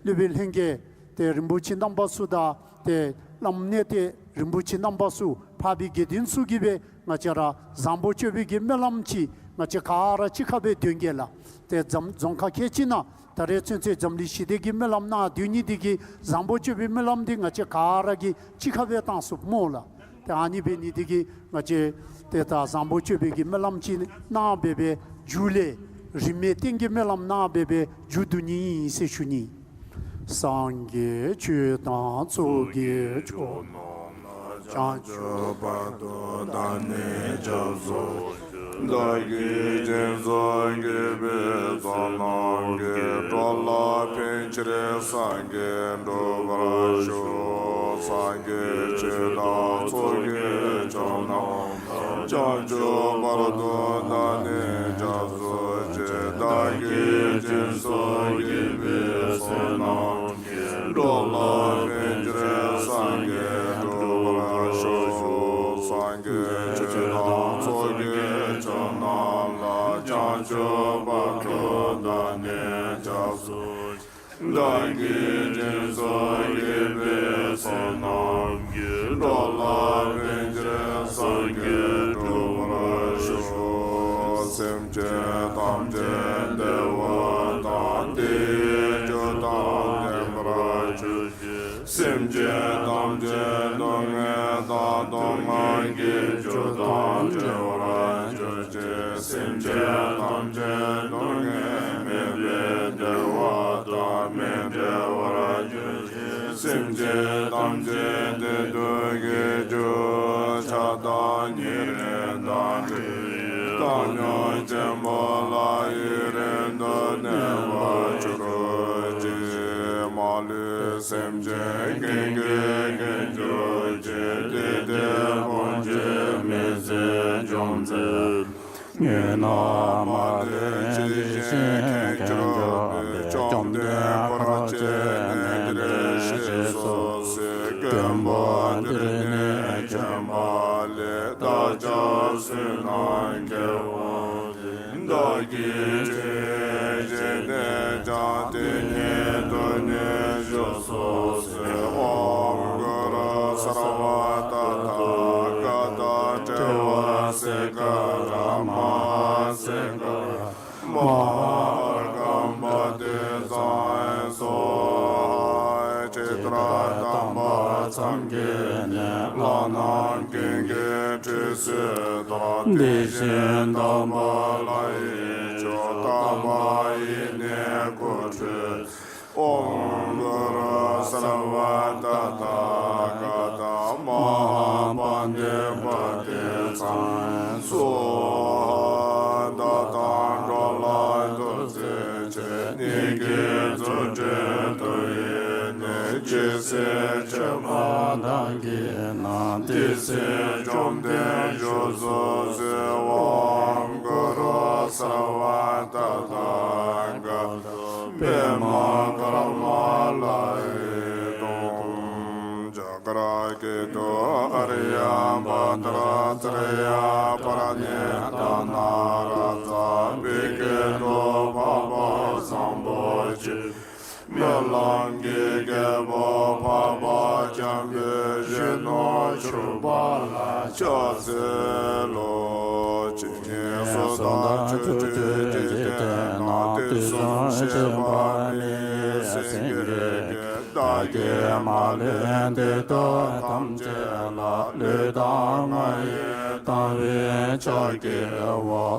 སློབ་དཔོན་ལྷན་རྒྱས་ཏེ་རིན་པོ་ཆེ་རྣམ་པ་ཚུ་དང་ཏེ་བླམ་གནས་བརྟན་རིན་པོ་ཆེ་རྣམ་པ་ཚུ་འཕགས་པའི་དགེ་འདུན་ཚུ་གིས་སྦེ་ང་བཅས་ར་བཟང་པོ་སྤྱོད་པའི་གི་སྨོན་ལམ་ཅིག་ང་བཅས་ག་ར་གཅིག་ཁར་སྦེ་འདོན་གེ་ལགས། ཏེ་རྫོང་རྫོང་ཁག་ཁལ་གཅིག་ནང་ད་རེས་ཚུན་ཚོད་འཛམ་གླིང་ཞི་བདེ་གི་སྨོན་ལམ་གནང་སྡོད་ནི་འདི་གིས་བཟང་པོ་སྤྱོད་པའི་སྨོན་ལམ་འདི་ང་བཅས་ག་ར་གིས་གཅིག་ཁར་སྦེ་བཏང་ཚུགསཔ་སྨོ་ལགས། ཏེ་ཨ་ནི་འབད་ནི་འདི་གིས་ང་བཅས་ཏེ་ད་བཟང་པོ་སྤྱོད་པའི་གི་སྨོན་ལམ་ཅིག་གནང་སྦེ་སྦེ་མཇུག་ལས་རིས་མེད་རྟེན་གྱི་སྨོན་ལམ་གནང་སྦེ་སྦེ་མཇུག་བསྡུ་ནི་ཨིན་ཟེར་ཞུ་ནི། སངས་རྒྱས་ཆོས་དང་ཚོགས་ཀྱི་མཆོག་རྣམས་ལ། བྱང་ཆུབ་བར་དུ་བདག་ནི་སྐྱབས་སུ་མཆི། བདག་གིས་སྦྱིན་སོགས་བགྱིས་པའི་བསོད་ནམས་ཀྱིས། འགྲོ་ལ་ཕན་ཕྱིར་སངས་རྒྱས་འགྲུབ་པར་ཤོག། སངས་རྒྱས་ཆོས་དང་ཚོགས་ཀྱི་མཆོག་རྣམས་ལ། བྱང་ཆུབ་བར་དུ་བདག་ནི་སྐྱབས་སུ་མཆི། བདག་གིས་སྦྱིན་སོགས་བགྱིས་པའི་བསོད་ནམས་འགྲོ་ལ་ཕན་ཕྱིར་སངས་རྒྱས་འགྲུབ་པར་ཤོག། སངས་རྒྱས་ཆོས་དང་ཚོགས་ཀྱི་མཆོག་རྣམས་ལ། བྱང་ཆུབ་བར་དུ་བདག་ནི་སྐྱབས་སུ། བདག་གིས་སྦྱིན་སོགས་བགྱིས་པའི་བསོད་ནམས་ཀྱིས། འགྲོ་ལ་ཕན་ཕྱིར་སངས་རྒྱས་འགྲུབ་པར་ཤོག། སེམས་ཅན་ཐམས་ཅད་བདེ་བ་དང་། བདེ་བའི་རྒྱུ་དང་ལྡན་པར་གྱུར་ཅིག། སེམས་ཅན་ཐམས་ཅད་སྡུག་བསྔལ་དང་སྡུག་བསྔལ་གྱི་རྒྱུ་དང་བྲལ་བར་གྱུར་ཅིག། སེམས་ཅན་ཐམས་ཅད་སྡུག་བསྔལ་མེད་པའི་བདེ་བ་དང་མི་འབྲལ་བར་གྱུར་ཅིག། སེམས་ཅན་ཐམས་ཅད་བདེ་སྡུག་གི་རྒྱུ་ཆགས་སྡང་ཉེ་རིང་དང་བྲལ་བའི་བཏང་སྙོམས་ཆེན་པོ་ལ་ཡུན་རིང་དུ་གནས་པར་གྱུར་ཅིག། མ་ལུས་སེམས་ཅན་ཀུན་གྱི་རྒྱུད་ ནང་མ་ལུས་ཇི་བཞིན་མཁྱེན་གྱུར་པའི་བཅོམ་ལྡན་འཁོར་བཅས་གནས་འདིར་གཤེགས་སུ་གསོལ། མགོན་པོ་འདིར་གནས་མཁྱེན་པ་ལས། བདག་ཅག་བསོད་ནམས་དགེ་བ་འདི་བདག་གིས་ཅི་བསགས་པའི་ཕྱིར། དེ་ཉིད་དུ་ནི་བཞུགས་སུ་གསོལ། ཨོཾ་གུ་རུ་སརྦ་ཏ་ཐཱ་ག་ཏ་ཏྲེ་ཡ་སེ་ཀ་ར་མ་ཧཱ་སེ་ཀ་ར་མ་ཧཱ་ཨརྒྷཾ་པ་ཏི་ཙང་སྭཱ་ཧཱ། ཇི་ལྟར་དམ་པ་སངས་རྒྱས་ནས། ལྷ་རྣམས་ཀུན་གྱི་ཁྲུས་གསོལ་ལྟར། དེ་བཞིན་དམ་པ་ལྷ་ཡི་མཆོག་དམ་པ་ཡི་ནི་སྐུ་ཁྲུས། ཨོཾ་གུ་རུ་སརྦ་ཏ་ཐཱ་ག་ཏ་མ་ཧཱ་པཎྜི་ཏ་པ་ཏི་ཙང་སྭཱ་ཧཱ། འདི་དང་འགྲོ་ལ་ཐུགས་རྗེ་ཆེ། སྙིང་གའི་རྫུ་འཕྲུལ་མཐུ་ཡིས་ནི། ཇི་སྲིད་མཆོད་པ་བདག་གིས་གནང་། དེ་སྲིད་བཅོམ་ལྡན་བཞུགས་སུ་གསོལ། ཨོཾ་གུ་རུ་སརྦ་ཏ་ཐཱ་ག་ཏ་པདྨ་ཀརྨ་ལ་ཡི་དམ། ཛྙཱ་ན་ཀེ་ཏུ་ཨཱརྱ་བྷ་དྲ་ཙི་ཡ་པ་ར་ཎི་ཏ་ན་ར་ཛ། བི་ཀེ་ཏུ་འཕགས་པ་བཟང་པོ་ཆེ། སྨོན་ལམ་གྱི་རྒྱལ་པོ་འཕགས་པ་འཇམ་དཔལ་གཞོན་ནུ་གྱུར་པ་ལ་ཕྱག་འཚལ་ལོ། ཇི་སྙེད་སུ་དག་ཕྱོགས་བཅུའི་འཇིག་རྟེན་ན། དུས་གསུམ་གཤེགས་པ་མི་ཡི་སེང་གེ་བསྐྱེད། བདག་གིས་མ་ལུས་འདི་དག་ཐམས་ཅད་ལ། ལུས་དང་ངག་ཡིད་དང་བས་ཕྱག་བགྱིའོ།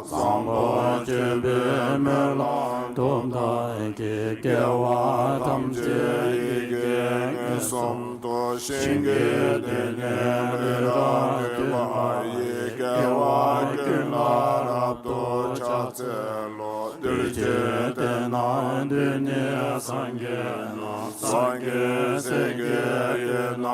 བཟང་པོ་སྤྱོད་པའི་སྨོན་ལམ་དུ་བདག་གིས། དགེ་བ་ཐམས་ཅད་ཡིད་ཀྱིས་མངོན་སུམ་དུ། ཞིང་གི་འདི་ནི་ལུས་རབ་བསྐྱོད་པ་ཡིས། དགེ་བ་ཀུན་ལ་རབ་ཏུ་ཕྱག་འཚལ་ལོ། གདུལ་བྱའི་དོན་དང་དུས་གཉིས་སངས་རྒྱས་རྣམས། སངས་རྒྱས་སྲས་ཀྱི་དབུས་ན་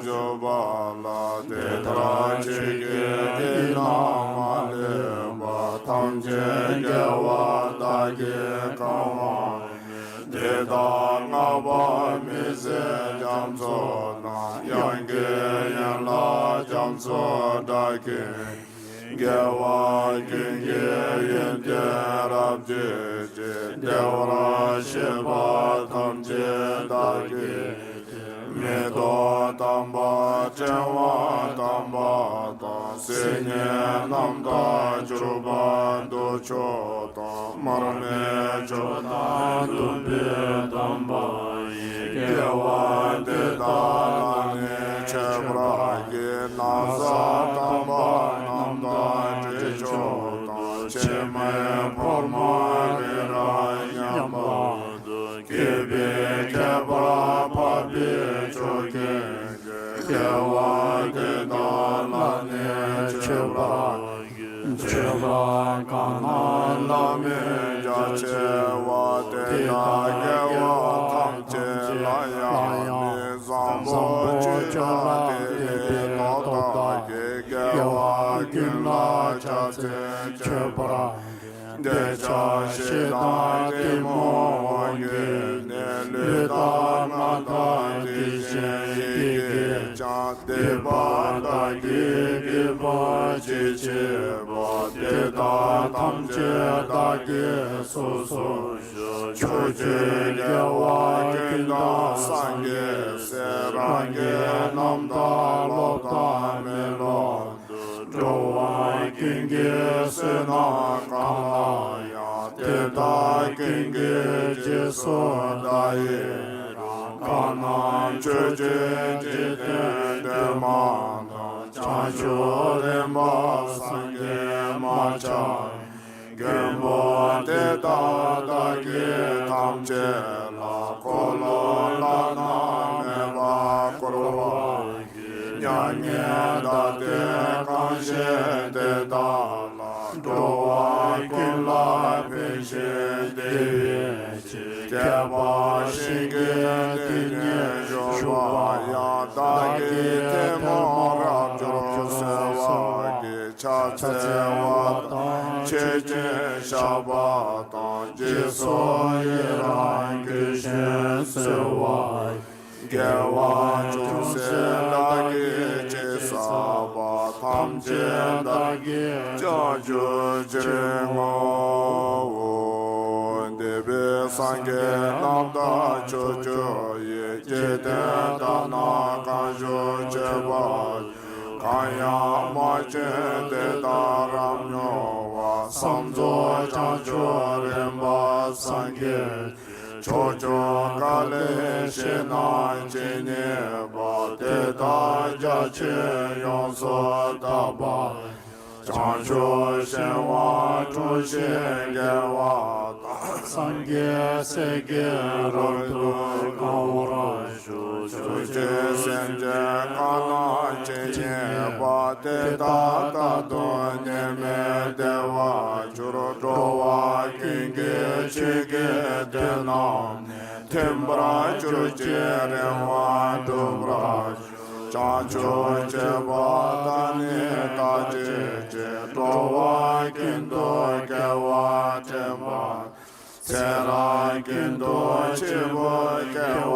བཞུགས་པ་ལ། དེ་ལྟར་ཆོས་ཀྱི་དབྱིངས་རྣམས་མ་ལུས་པ། ཐམས་ཅད་རྒྱལ་བ་དག་གིས་གང་བར་ཉོན། དེ་དག་བསྔགས་པ་མི་ཟད་རྒྱ་མཚོ་རྣམས། དབྱངས་ཀྱིས་ཡན་ལག་རྒྱ་མཚོའི་སྒྲ་ཀུན། དགེ་བ་ཀུན་གྱི་ཡོན་ཏན་རབ་བརྗོད་ཅིང་། བདེ་བར་གཤེགས་པ་ཐམས་ཅད་བདག་གིས་བསྟོད། མི་ལྡོག་དམ་པ་ཕྲེང་བ་དམ་པ་དང་། སྲིད་ཞིའི་རྣམ་དག་སྤྱོད་པ་དུར་ཁྱོད་དང་། མར་མེ་མཆོག་དང་ཐུབ་པའི་དམ་པ་ཡིས། དགེ་བ་འདི་དག་ལ་ནི་མཆོད་པར་བགྱི། ན་བཟའ་དམ་པ་རྣམས་དང་དྲི་མཆོག་དང་། ཕྱེ་མའི་ཕོར་མ་རི་རབ་མཉམ་པ་དང་། གུས་པས་མཁྱེན་པ་འཕགས་པའི་མཆོག་ཀུན་ཀྱང་། དགེ་བ་འདི་དག་ལ་ནི་མཆོད་པར་བགྱི། མཆོད་པ་གང་རྣམས་བླ་མེད་རྒྱ་ཆེ་བ། དེ་དག་དགེ་བ་ཐམས་ཅད་ལ་ཡང་དམིགས། བཟང་པོ་སྤྱོད་ལ་དད་པའི་སྟོབས་དག་གིས། དགེ་བ་ཀུན་ལ་ཕྱག་འཚལ་མཆོད་པར་འདོད། འདོད་ཆགས་ཞེ་སྡང་གཏི་མུག་དབང་གིས་ནི། ལུས་དང་ངག་དང་དེ་བཞིན་ཡིད་ཀྱིས་ཀྱང་། སྡིག་པ་དག་གིས་བགེགས་པ་ཇི་མཆིས་པ། དེ་དག་ཐམས་ཅད་བདག་གིས་སོ་སོར་བཤགས། ཕྱོགས་བཅུའི་རྒྱལ་བ་ཀུན་དང་སངས་རྒྱས་སྲས། རང་གི་རྣམ་ཐར་སློབ་དང་མི་སློབ་འགྲོ་བ་ཀུན་གྱི་བསོད་ནམས་གང་ལ་ཡང་། དེ་དག་ཀུན་གྱི་རྗེས་སུ་བདག་ཡི་རང་། གང་རྣམས་ཕྱོགས་བཅུའི་འཇིག་རྟེན་སྒྲོན་མ་དང་། བྱང་ཆུབ་སེམས་དཔའ་སངས་རྒྱས་མ་ཆགས། མགོན་པོ་དེ་དག་བདག་གིས་ཐམས་ཅད་ལ། འཁོར་ལོ་བླ་ན་མེད་པ་བསྐོར་བར་བགྱི། མྱ་ངན་འདའ་སྟོན་གང་བཞེད་དེ་དག་ལ། འགྲོ་བ་ཀུན་ལ་ཕན་ཕྱིར་བདེ་བའི་ཕྱིར། ཁྱད་པར་ཞིང་གི་འདི་ནི་བཞུགས་པ་ཡང་། བདག་གིས་ཐལ་མོ་རབ་བསྒྱུར་གསོལ་བ་འདེབས། ཕྱག་འཚལ་བ་དང་མཆོད་ཅིང་ བཤགས་པ་དང་། རྗེས་སུ་ཡི་རང་གུས་ཤིང་གསོལ་བ། དགེ་བ་ཅུང་ཟད་བདག་གིས་ཅི་བསགས་པ། ཐམས་ཅད་བདག་གིས་བྱང་ཆུབ་ཕྱིར་བསྔོའོ། འདས་པའི་སངས་རྒྱས་རྣམས་དང་ཕྱོགས་བཅུ་ཡི། འཇིག་རྟེན་དག་ན་གང་བཞུགས་མཆོད་པར་བཞུགས། གང་ཡང་མ་བྱོན་དེ་དག་རབ་མྱུར་བར། བསམ་རྫོགས་བྱང་ཆུབ་རིམ་པ་སངས་རྒྱས། ཕྱོགས་བཅུ་ག་ལས་ཞིང་རྣམས་ཇི་སྙེད་པ། དེ་དག་རྒྱ་ཆེར་ཡོངས་སུ་དག་པ། བྱང་ཆུབ་ཤིང་དབང་དྲུང་ཞིང་རྒྱས་པ་དང་། སངས་རྒྱས་སྲས་ཀྱི་རབ་ཏུ་གང་བར་ཐུགས་རྗེས་སེམས་ཅན་གང་རྣམས་ཇི་སྙེད་པ། དེ་དག་རྟག་ཏུ་ནད་མེད་བདེ་བར་གྱུར། འགྲོ་བ་ཀུན་གྱི་ཆོས་ཀྱི་དོན་རྣམས་ནི། མཐུན་པར་གྱུར་ཅིག་རིམ་པར་འགྲུབ་པར་ཤོག། བྱང་ཆུབ་སྤྱོད་པ་དག་ནི་བདག་བྱེད་ཅིང་། འགྲོ་བ་ཀུན་ཏུ་དགེ་བ་འདྲེན་པ། ཚེ་རབས་ཀུན་ཏུ་བྱེད་པོ་དགེ་བ་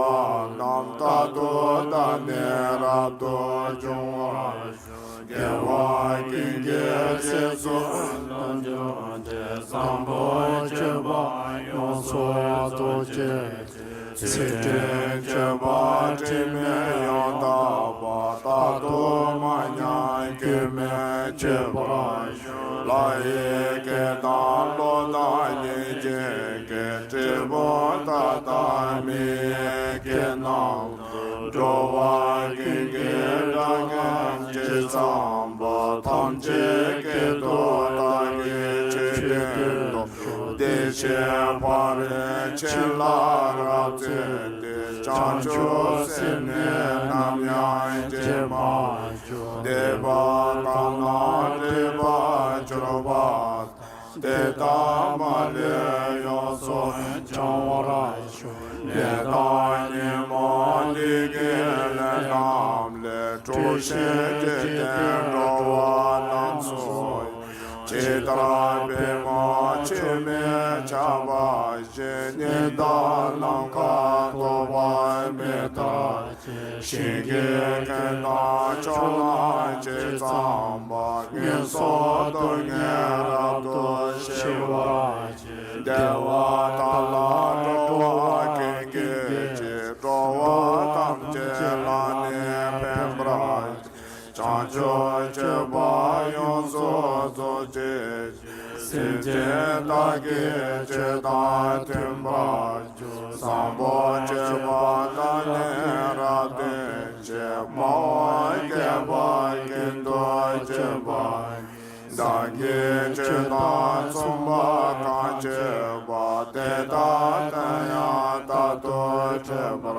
རྣམས། རྟག་ཏུ་བདག་ནི་རབ་ཏུ་འབྱུང་བར་ཤོག། དགེ་བ་ཀུན་གྱི་རྗེས་སུ་བདག་འཇུག་སྟེ། བཟང་པོ་སྤྱོད་པ་ཡོངས་སུ་རྫོགས་བྱེད་ཅིང་། ཚུལ་ཁྲིམས་སྤྱོད་པ་དྲི་མེད་ཡང་དག་པ། རྟག་ཏུ་མ་ཉམས་སྐྱོན་མེད་སྤྱོད་པར་ཤོག། ལྷ་ཡི་སྐད་དང་ཀླུ་དང་མི་ཡི་སྐད། འབྲས་བུ་དག་དང་མི་ཡི་སྐད་རྣམས་དང་། འགྲོ་བ་ཀུན་གྱི་སྒྲ་སྙན་ཇི་ཙམ་པ། ཐམས་ཅད་སྐད་དུ་བདག་གིས་ཆོས་བསྟན་ཏོ། བདེ་གཤེགས་ཕ་རོལ་ཕྱིན་ལ་རབ་བརྩོན་ཏེ། བྱང་ཆུབ་སེམས་ནི་ནམ་ཡང་བརྗེད་མ་བཅུག། འདས་པ་དག་ན་འདྲེས་པར་གྱུར་པ་དང་། དེ་དག་མ་ལུས་ཡོངས་སུ་བྱང་བར་ཤོག། ལས་དང་ཉོན་མོངས་བདུད་ཀྱི་ལས་རྣམས་ལས། གྲོལ་ཞིང་འཇིག་རྟེན་འགྲོ་བ་རྣམས་སུ། ཇི་ལྟར་པདྨོ་ཆུས་མི་ཆགས་པ་བཞིན། ཉི་ཟླ་ནམ་མཁའ་རྟོག་པ་མེད་ལྟར། ཞིང་གི་ཀུན་དང་ཕྱོགས་རྣམས་ཇི་ཙམ་པ། མངོན་སུམ་དུ་ངས་རབ་ཏུ་ཤེས་པར་བྱ། བདེ་བ་དག་ལ་འགྲོ་བ་ཀུན་གྱི་གཅེས། འགྲོ་བ་ཐམས་ཅད་ལ་ནི་ཕན་པར་བྱ། བྱང་ཆུབ་སྤྱོད་པ་ཡོངས་སུ་རྫོགས་བྱེད་ཅིང་། སེམས་ཅན་དག་གི་ཆོས་དང་མཐུན་པར་བཟང་པོ་སྤྱོད་པ་དག་ནི་རབ་སྟོན་ཅིང་། སྨྲ་བ་བསྐལ་པ་ཀུན་ཏུ་སྤྱོད་པ་ཡི། བདག་གིས་ཆོས་དང་མཚུངས་པ་གང་སྤྱོད་པ། དེ་དག་དོན་ཡང་རྟག་ཏུ་འཕྲད་པར་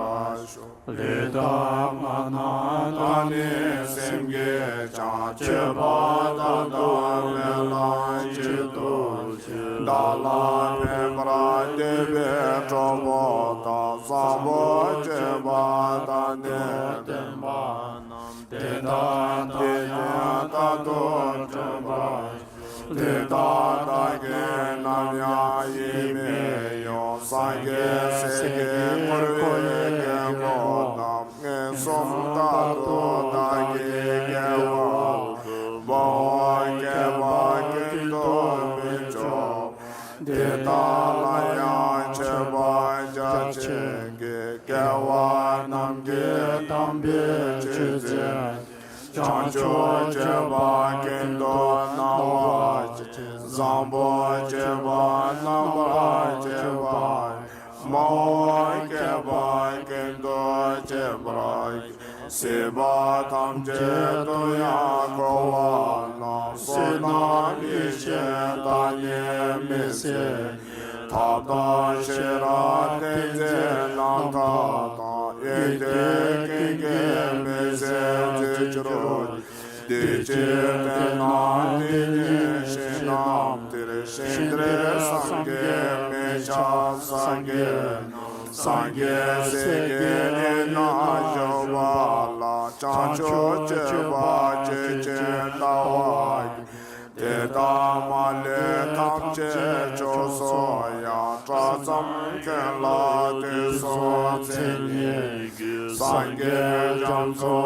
ཤོག། ལུས་དང་ངག་རྣམས་དག་ནི་སེམས་ཀྱིས་ཀྱང་། སྤྱོད་པ་དག་དང་སྨོན་ལམ་གཅིག་ཏུ་བྱས། བདག་ལ་ཕན་པར་འདོད་པའི་གྲོགས་པོ་དག། བཟང་པོ་སྤྱོད་པ་དག་ནི་སྟོན་པ་རྣམས། དེ་དག་དང་ཡང་རྟག་ཏུ་འཕྲད་པར་ལུས་དང་བདག་གི་རྣམ་གཡེང་ཡིད་མི་གཡོ། སངས་རྒྱས་སྲས་ཀྱིས་བསྐུལ་བའི་རྒན་པོ་རྣམས། མངོན་སུམ་རྟག་ཏུ་བདག་གི་དགེ་བ་འབད་བ་བསྐལ་པ་ཀུན་ཏུ་མི་འགྱུར། དེ་དག་ལ་ཡང་མཆོད་པ་རྒྱ་ཆེན་གྱིས། དགེ་བ་རྣམས་ཀྱི་དམ་པའི་ཆོས་སྩལ། བྱང་ཆུབ་སྤྱོད་པ་ཀུན་ཏུ་སྣང་བར་བྱེད། བཟང་པོ་སྤྱོད་པ་རྣམ་པར་སྤྱོད་པ་ཡི། སྨྲ་བ་བསྐལ་པ་ཀུན་ཏུ་སྤྱོད་པར་བགྱི། སྲིད་པ་ཐམས་ཅད་དུ་ཡང་འཁོར་བ་ན། བསོད་ནམས་ཡེ་ཤེས་དག་ནི་མི་ཟད། ཐབས་དང་ཤེས་རབ་ཏིང་འཛིན་རྣམ་དག་དང་། ཡོན་ཏན་ཀུན་གྱི་མུན་སེལ་རྫས་གྱུར་ཅིང་། འདི་ཕྱི་དེ་ན་འདི་ཉིད་ཞིང་རྣམས་འདིར། ཞིང་འདིར་སངས་རྒྱས་མི་འཆབ་སངས་རྒྱས་རྣམས། སངས་རྒྱས་སྲས་ཀྱི་དབུས་ན་བཞུགས་པ་ལ། བྱང་ཆུབ་སྤྱོད་པ་སྤྱོད་ཅིང་ལྟ་བར་བགྱི། དེ་ དང་མ་ལུས་ཐམས་ཅད་མཆོག་གསུམ་ཡང་། གྲངས་ཙམ་ཀུན་ལ་དུས་གསུམ་མཚན་ཉིད་ཀྱི། སངས་རྒྱས་རྒྱ་མཚོ་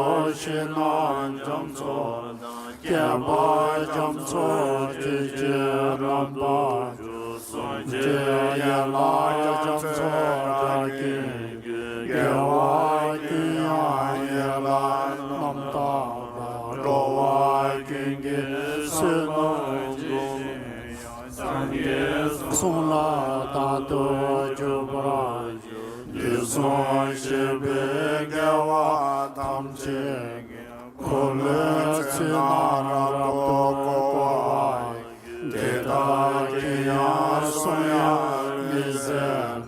ཞིང་རྣམས་རྒྱ་མཚོ་དང་། བསྐལ་པ་རྒྱ་མཚོ་རྒྱུད་ཀྱི་རིམ་པར་གྱུར། གསུང་གཅིག་ཡན་ལག་རྒྱ་མཚོ་སྒྲ་ཀུན་གྱི། རྒྱལ་བ་ཀུན་དབྱངས་ཡན་ལག་རྣམ་དག་པ། འགྲོ་བ་ཀུན་གྱི་བསོད་ནམས་ཀྱི། སངས་རྒྱས་གསུང་ལ་དག་ཏུ་གྱུར་པར་གྱུར། དུས་གསུམ་གཤེགས་པའི་རྒྱལ་བ་ཐམས་ཅད་ཀྱིས། འཁོར་ལོའི་ཚུལ་རྣམས་རབ་ཏུ་བསྐོར་བ་ཡི། དེ་དག་གིས་ཡང་གསུང་དབྱངས་མི་ཟད།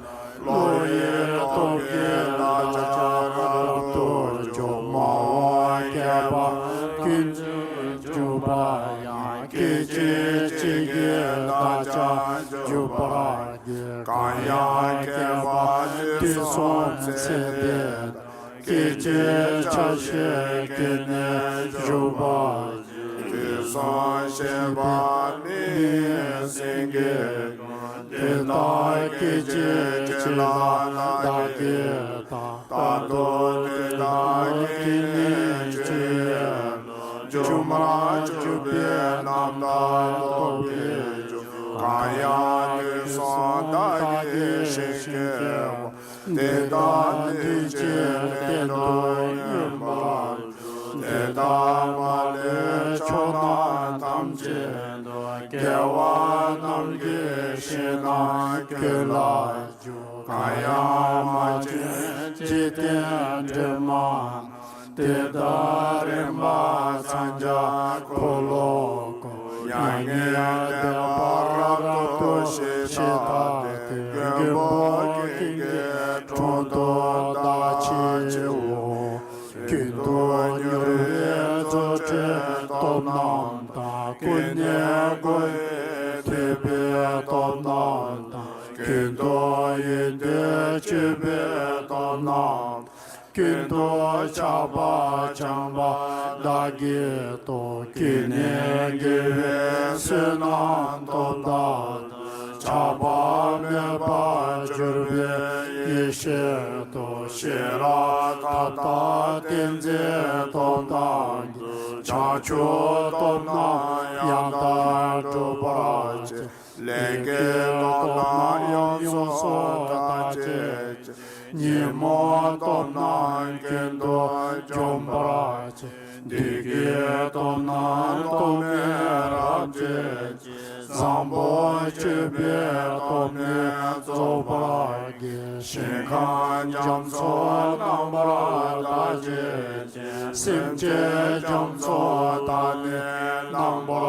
བློ་ཡི་སྟོབས་ཀྱིས་བདག་ཅག་རབ་ཏུ་འཇོམས། མ་འོངས་བསྐལ་པ་ཀུན་ཏུ་འབྱུང་བ་ཡང་། སྐད་ཅིག་གཅིག་གིས་བདག་ཅག་འཇུག་པར་བགྱི། གང་ཡང་བསྐལ་པ་དུས་གསུམ་ཚེ་འདས་དང་། སྐད་ཅིག་ཆ་ཤས་ཀྱིས་ནི་བཞུགས་པར་བགྱི། དུས་གསུམ་གཤེགས་པ་མི་ཡི་སེང་གེ་ཀུན། དེ་དག་སྐད་ཅིག་གཅིག་ལ་བདག་གིས་བལྟ། ད་དུང་དེ་དག་གིས་ནི་ཆོས་ཡོད་ལུགས། སྒྱུ་མར་གྱུར་པའི་རྣམ་དག་རྟོགས་པའི་རྒྱུ། གང་ཡང་དུས་གསུམ་བདག་གིས་ཤེས་གྱུར་པ། དེ་དག་ཐམས་ཅད་གཏན་དུ་ཉམས་པར་འགྱུར། དེ་དག་མ་ལུས་ཕྱོགས་རྣམས་ཐམས་ཅད་དུ། རྒྱལ་བ་རྣམས་ཀྱི་ཞིང་རྣམས་ཀུན་ལ་འགྱུར། གང་ཡང་མ་བྱོན་འཇིག་རྟེན་སྒྲོན་མ་རྣམས། དེ་དག་རིམ་པ་མཚན་བརྒྱད་འཁོར་ལོ་བསྐོར། མྱ་ངན་འདས་པ་རབ་ཏུ་ཞི་ལྟ་སྟེ། མགོན་པོ་ཀུན་གྱི་དྲུང་དུ་བདག་མཆིའོ། ཀུན་ཏུ་མྱུར་བའི་རྫུ་འཕྲུལ་སྟོབས་རྣམས་དང་། ཀུན་ནས་བསྒོ་བའི་ཐུབ་པའི་སྟོབས་རྣམས་དང་། ཀུན་ཏུ་ཡོན་ཏན་སྤྱོད་པའི་སྟོབས་རྣམས། ཀུན་ཏུ་ཁྱབ་པ་བྱམས་པ་དག་གི་སྟོབས། ཀུན་ནས་དགེ་བའི་བསོད་ནམས་སྟོབས་དག་དང་། ཆགས་པ་མེད་པར་གྱུར་པའི་ཡེ་ཤེས་སྟོབས། ཤེས་རབ་མཐའ་དག་ཏིང་འཛིན་སྟོབས་དང་། བྱང་ཆུབ་སྟོབས་རྣམས་ཡང་དག་སྒྲུབ་པར་བྱེད། ལས་ཀྱི་སྟོབས་རྣམས་ཡོངས་སུ་དག་བྱེད་ཅིང་། ཉོན་མོངས་སྟོབས་རྣམས་ཀུན་ཏུ་འཇོམས་པར་བྱེད། བདུད་ཀྱི་སྟོབས་རྣམས་སྟོབས་མེད་རབ་བྱེད་ཅིང་། བཟང་པོ་སྤྱོད་པའི་སྟོབས་ནི་རྫོགས་པར་བགྱི། ཞིང་ཁམས་རྒྱ་མཚོ་རྣམ་པར་དག་བྱེད་ཅིང་། སེམས་ཅན་རྒྱ་མཚོ་དག་ནི་རྣམ་པར་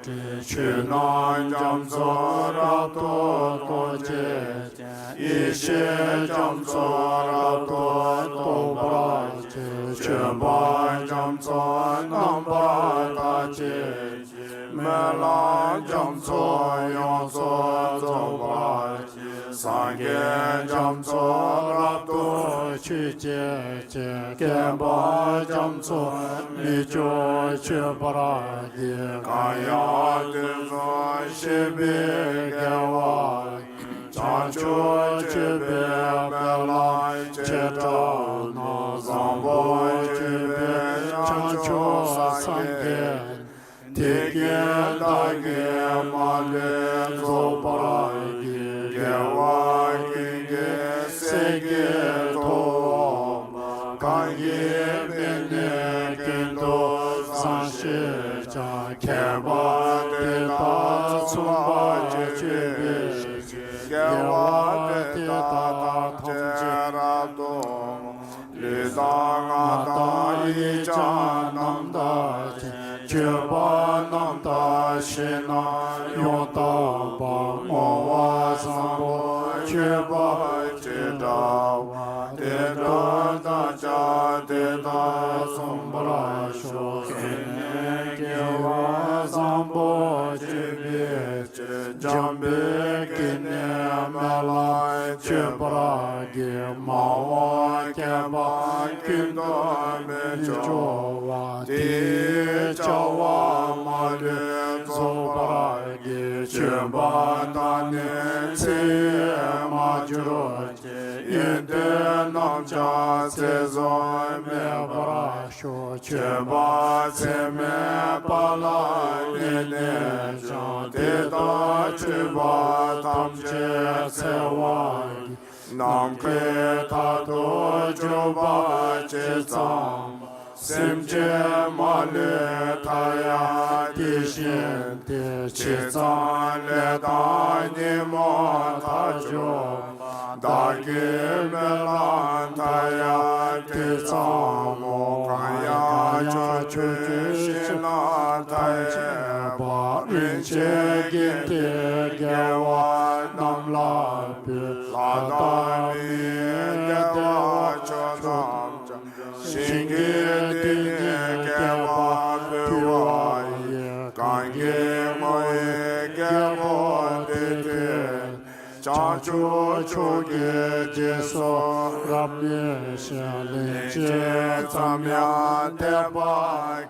སྒྲོལ། ཆོས་རྣམས་རྒྱ་མཚོ་རབ་ཏུ་རྟོགས་བྱེད་ཅིང་། ཡེ་ཤེས་རྒྱ་མཚོ་རབ་ཏུ་རྟོགས་པར་བྱེད། སྤྱོད་པ་རྒྱ་མཚོ་རྣམ་པར་དག་བྱེད་ཅིང་། སྨོན་ལམ་རྒྱ་མཚོ་ཡོངས་སུ་རྫོགས་པར་བྱེད། སངས་རྒྱས་རྒྱ་མཚོ་རབ་ཏུ་མཆོད་བྱེད་ཅིང་། བསྐལ་པ་རྒྱ་མཚོ་མི་བསྐྱོད་མཆོད་པར་བགྱི། གང་ཡང་དུས་གསུམ་གཤེགས་པའི་རྒྱལ་བ། བྱང་ཆུབ་སྤྱོད་པའི་སྨོན་ལམ་བྱེ་བྲག་རྣམས། བཟང་པོ་སྤྱོད་པའི་བྱང་ཆུབ་སངས་རྒྱས། དེ་ཀུན་བདག་གིས་མ་ལུས་རྫོགས་པར་བགྱི། རྒྱལ་བ་ཀུན་གྱི་སྲས་ཀྱི་ཐུ་བོ་མ། གང་གི་སྨན་ནི་ཀུན་ཏུ་བཟང་ཞེས་བྱ། ཁྱད་པར་དེ་དག་མཚུངས་པར་སྤྱོད་པའི་ཕྱིར། དགེ་བ་དེ་དག་ཐམས་ཅད་རབ་ཏུ་བསྔོ། ལུས་དང་ངག་དང་ཡིད་ཀྱང་རྣམ་དག་ཅིང་། སྤྱོད་པ་རྣམ་དག་ཞིང་རྣམས་ཡོངས་དག་པ། བསྔོ་བ་བཟང་པོ་སྤྱོད་པ་ཇི་འདྲ་བ། དེ་འདྲ་བདག་ཀྱང་དེ་དག་མཚུངས་པར་ཤོག། ཀུན་ནས་དགེ་བ་བཟང་པོ་སྤྱོད་པའི་ཕྱིར། འཇམ་པའི་སྐད་ནི་སྨོན་ལམ་བརྗོད་པར་བགྱི། མ་འོངས་བསྐལ་པ་ཀུན་ཏུ་མི་སྐྱོ་བ། དེའི་བྱ་བ་མ་ལུས་རྫོགས་པར་ པ་དང་ནི་ཚེ་ཡི་མ་གྱུར་ཅིག། ཡོན་ཏན་རྣམས་ཀྱང་ཚད་བཟུང་མེད་པར་ཤོག། མཆོད་པ་ཚད་མེད་པ་ལ་བརྟེན་ནས་ཀྱང་། དེ་དག་མཆོད་པ་ཐམས་ཅད་འཚལ་བ་ཡི། ནམ་མཁའི་མཐར་ཐུག་གྱུར་པ་ཇི་ཙམ་པ། སེམས་ཅན་མ་ལུས་མཐའ་ཡས་དེ་བཞིན་ཏེ། ཇི་ཙམ་ལས་དང་ཉོན་མོངས་མཐར་གྱུར་པ། བདག་གི་སྨོན་ལམ་མཐའ་ཡས་དེ་ཙམ་མོ། གང་ཡང་བྱང་ཆུབ་ཀྱི་ཕྱིར་ནི་མཐའ་ཡས་པ། རིན་ཆེན་གྱི་མཐུས་དགེ་བ་རྣམས་ལ་འབུལ། ལྷ་དང་མིའི་དགེ་བ་ཕྱོགས་ཐམས་ཅད། ཞིང་གི་དེ་ཉིད་དགེ་བ་ཕུལ་བ་ཡིས། གང་གིས་བསྔོ་བའི་དགེ་བ་དེ་དེ་ནས། བྱང་ཆུབ་མཆོག་གི་རྗེས་སུ་རབ་གནས་ཤིང་། སླན་ཆད་ཙམ་ཡང་འདས་པ་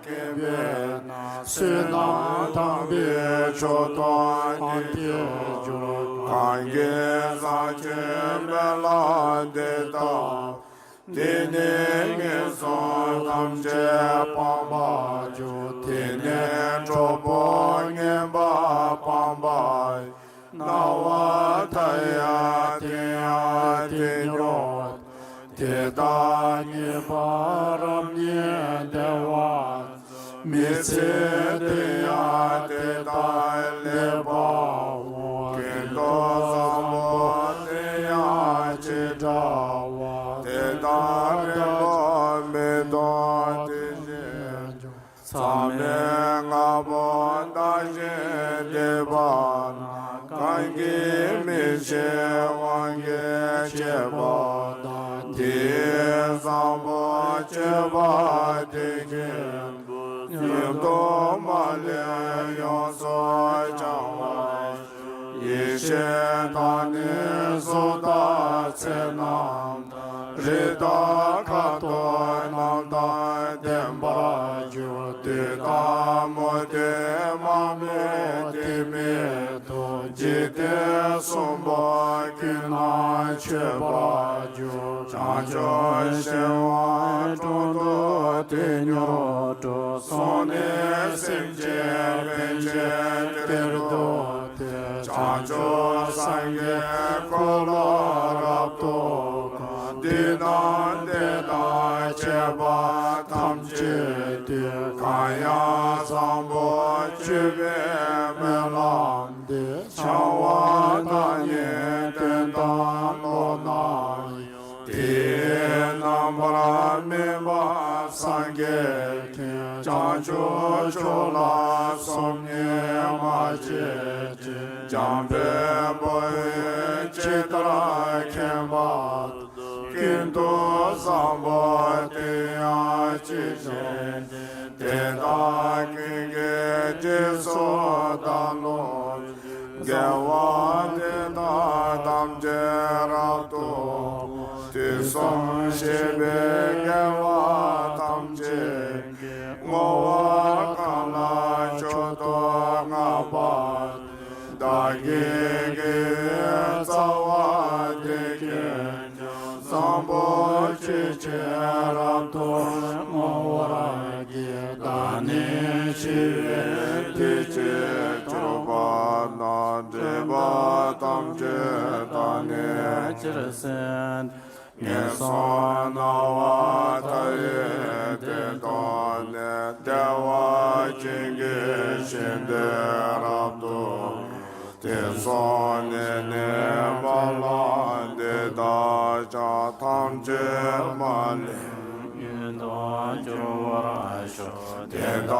མཁྱེན་པས་ན། བསོད་ནམས་དམ་པའི་མཆོག་ཏུ་བསྔགས་ཏེ་འགྱུར། གང་གིས་བཟང་སྤྱོད་སྨོན་ལམ་འདི་དག། དེ་ནས་ངན་སོང་ཐམས་ཅད་སྤངས་པར་འགྱུར། དེ་ནས་གྲོགས་པོ་ངན་པ་སྤངས་པ་ཡི། སྣང་བ་མཐའ་ཡས་དེ་ཡང་དེ་མྱུར་དུ། དེ་དག་ཉེས་པ་རབ་གནས་བདེ་བ། མི་ཚེ་དེ་ཡང་དེ་དག་ལེགས་པའོ། ཀུན་ཏུ་བཟང་པོ་དེ་ཡང་ཇི་འདྲ་བ། དེ་དག་རིང་པོར་མི་ཐོགས་དེ་བཞིན་དུ། མཚམས་མེད་ལྔ་པོ་བདག་གཞན་བདེ་བ་ན། གང་གིས་མི་ཤེས་དབང་གིས་བྱས་པ་དང་། དེའི་བཟང་པོ་སྤྱོད་པ་དེ་ཀུན། ཡུན་དུ་མ་ལུས་ཡོངས་སུ་བྱང་བར་ཤོག། ཡེ་ཤེས་དང་ནི་གཟུགས་དང་མཚན་རྣམས་དང་། རིགས་དང་ཁ་དོག་རྣམས་དང་ལྡན་པར་གྱུར། བདུད་དང་མུ་སྟེགས་མ་མོ་དེ་མེད་དོ། འཇིག་རྟེན་གསུམ་པོ་ཀུན་ན་མཆོད་པར་གྱུར། བྱང་ཆུབ་ཤིང་དབང་དྲུང་དུ་དེ་མྱུར་འགྲོ། སོང་ནས་སེམས་ཅན་ཕན་ཕྱིར་དེར་འདུག་སྟེ། བྱང་ཆུབ་སངས་རྒྱས་འཁོར་ལོ་རབ་ཏུ་བསྐོར། བདུད་དང་བདེ་དང་བྱེད་པ་ཐམས་ཅད་དེ། གང་ཡང་བཟང་པོ་སྤྱོད་པའི་སྨོན་ལམ་འདི། བྱང་བ་དང་ནི་དོན་དམ་བློ་སྣ་ཡང་། དེའི་རྣམ་པར་སྨིན་པ་སངས་རྒྱས་མཁྱེན། བྱང་ཆུབ་མཆོག་ལ་སོམ་ཉི་མ་བྱེད་ཅིག། འཇམ་དཔལ་དཔའ་བོས་ཇི་ལྟར་མཁྱེན་པ་དང་། ཀུན་ཏུ་བཟང་པོ་དེ་ཡང་ཇི་བཞིན་ཏེ། དེ་དག་ཀུན་གྱི་རྗེས་སུ་བདག་སློབ་ཅིང་། དགེ་བ་འདི་དག་ཐམས་ཅད་རབ་ཏུ། དུས་གསུམ་གཤེགས་པའི་རྒྱལ་བ་ཐམས་ཅད་ཀྱིས། བསྔོ་བ་གང་ལ་མཆོག་ཏུ་བསྔགས་པ་དེས། བདག་གི་དགེ་བའི་རྩ་བ་འདི་ཀུན་ཀྱང་། བཟང་པོ་སྤྱོད་ཕྱིར་རབ་ཏུ་བསྔོ་བར་བགྱི། བདག་ནི་འཆི་བའི་དུས་ཀྱི་གྱུར་པ་ན། སྒྲིབ་པ་ཐམས་ཅད་དག་ནས་ཕྱིར་སེལ། ངན་སོང་སྣང་བ་མཐའ་ཡས་དེ་དག་ནས། བདེ་བ་ཅན་གྱི་ཞིང་དུ་རབ་ཏུ། དེ་སོགས་ནད་ནི་རྦ་ཀློང་འདི་དག་ཀྱང་། ཐམས་ཅད་མ་ལུས་ཡུན་དུ་འགྱུར་བར་ཤོག། དེ་དག་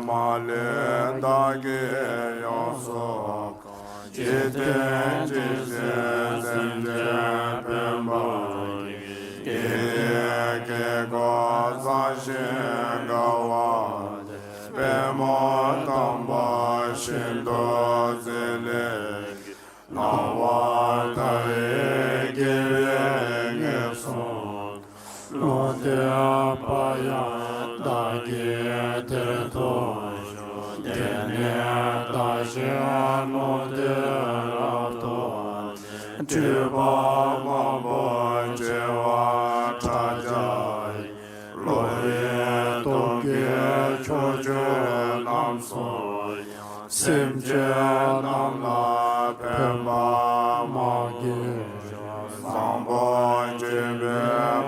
མ་ལུས་བདག་གིས་ཡོངས་སུ་འཇིག་རྟེན་ཇི་བཞིན་སེམས་ཅན་ཕན་པར་བགྱི། དགེ་བའི་དཀྱིལ་འཁོར་བཟང་ཞིང་དགའ་བ་དེར། པདྨོ་དམ་པ་ཤིན་ཏུ་མཛེས་ལེགས་བརྒྱན། སྣང་བ་མཐའ་ཡས་དགེ་བས་ངན་སོང་ཀུན། ལུང་བསྟན་པ་ཡང་བདག་གིས་དེར་ཐོབ་ཤོག། དེ་ནས་བདག་ གཞན་ནོར་དེ་རབ་ཐོབ་ནས། སྤྲུལ་པ་མང་པོ་བྱེ་བ་ཕྲག་བརྒྱ་ཡིས། བློ་ཡི་སྟོབས་ཀྱིས་ཕྱོགས་བཅུ་རྣམས་སུ་ཡང་། སེམས་ཅན་རྣམས་ལ་ཕན་པ་མང་བགྱིད་ཤོག། བཟང་པོ་སྤྱོད་པའི་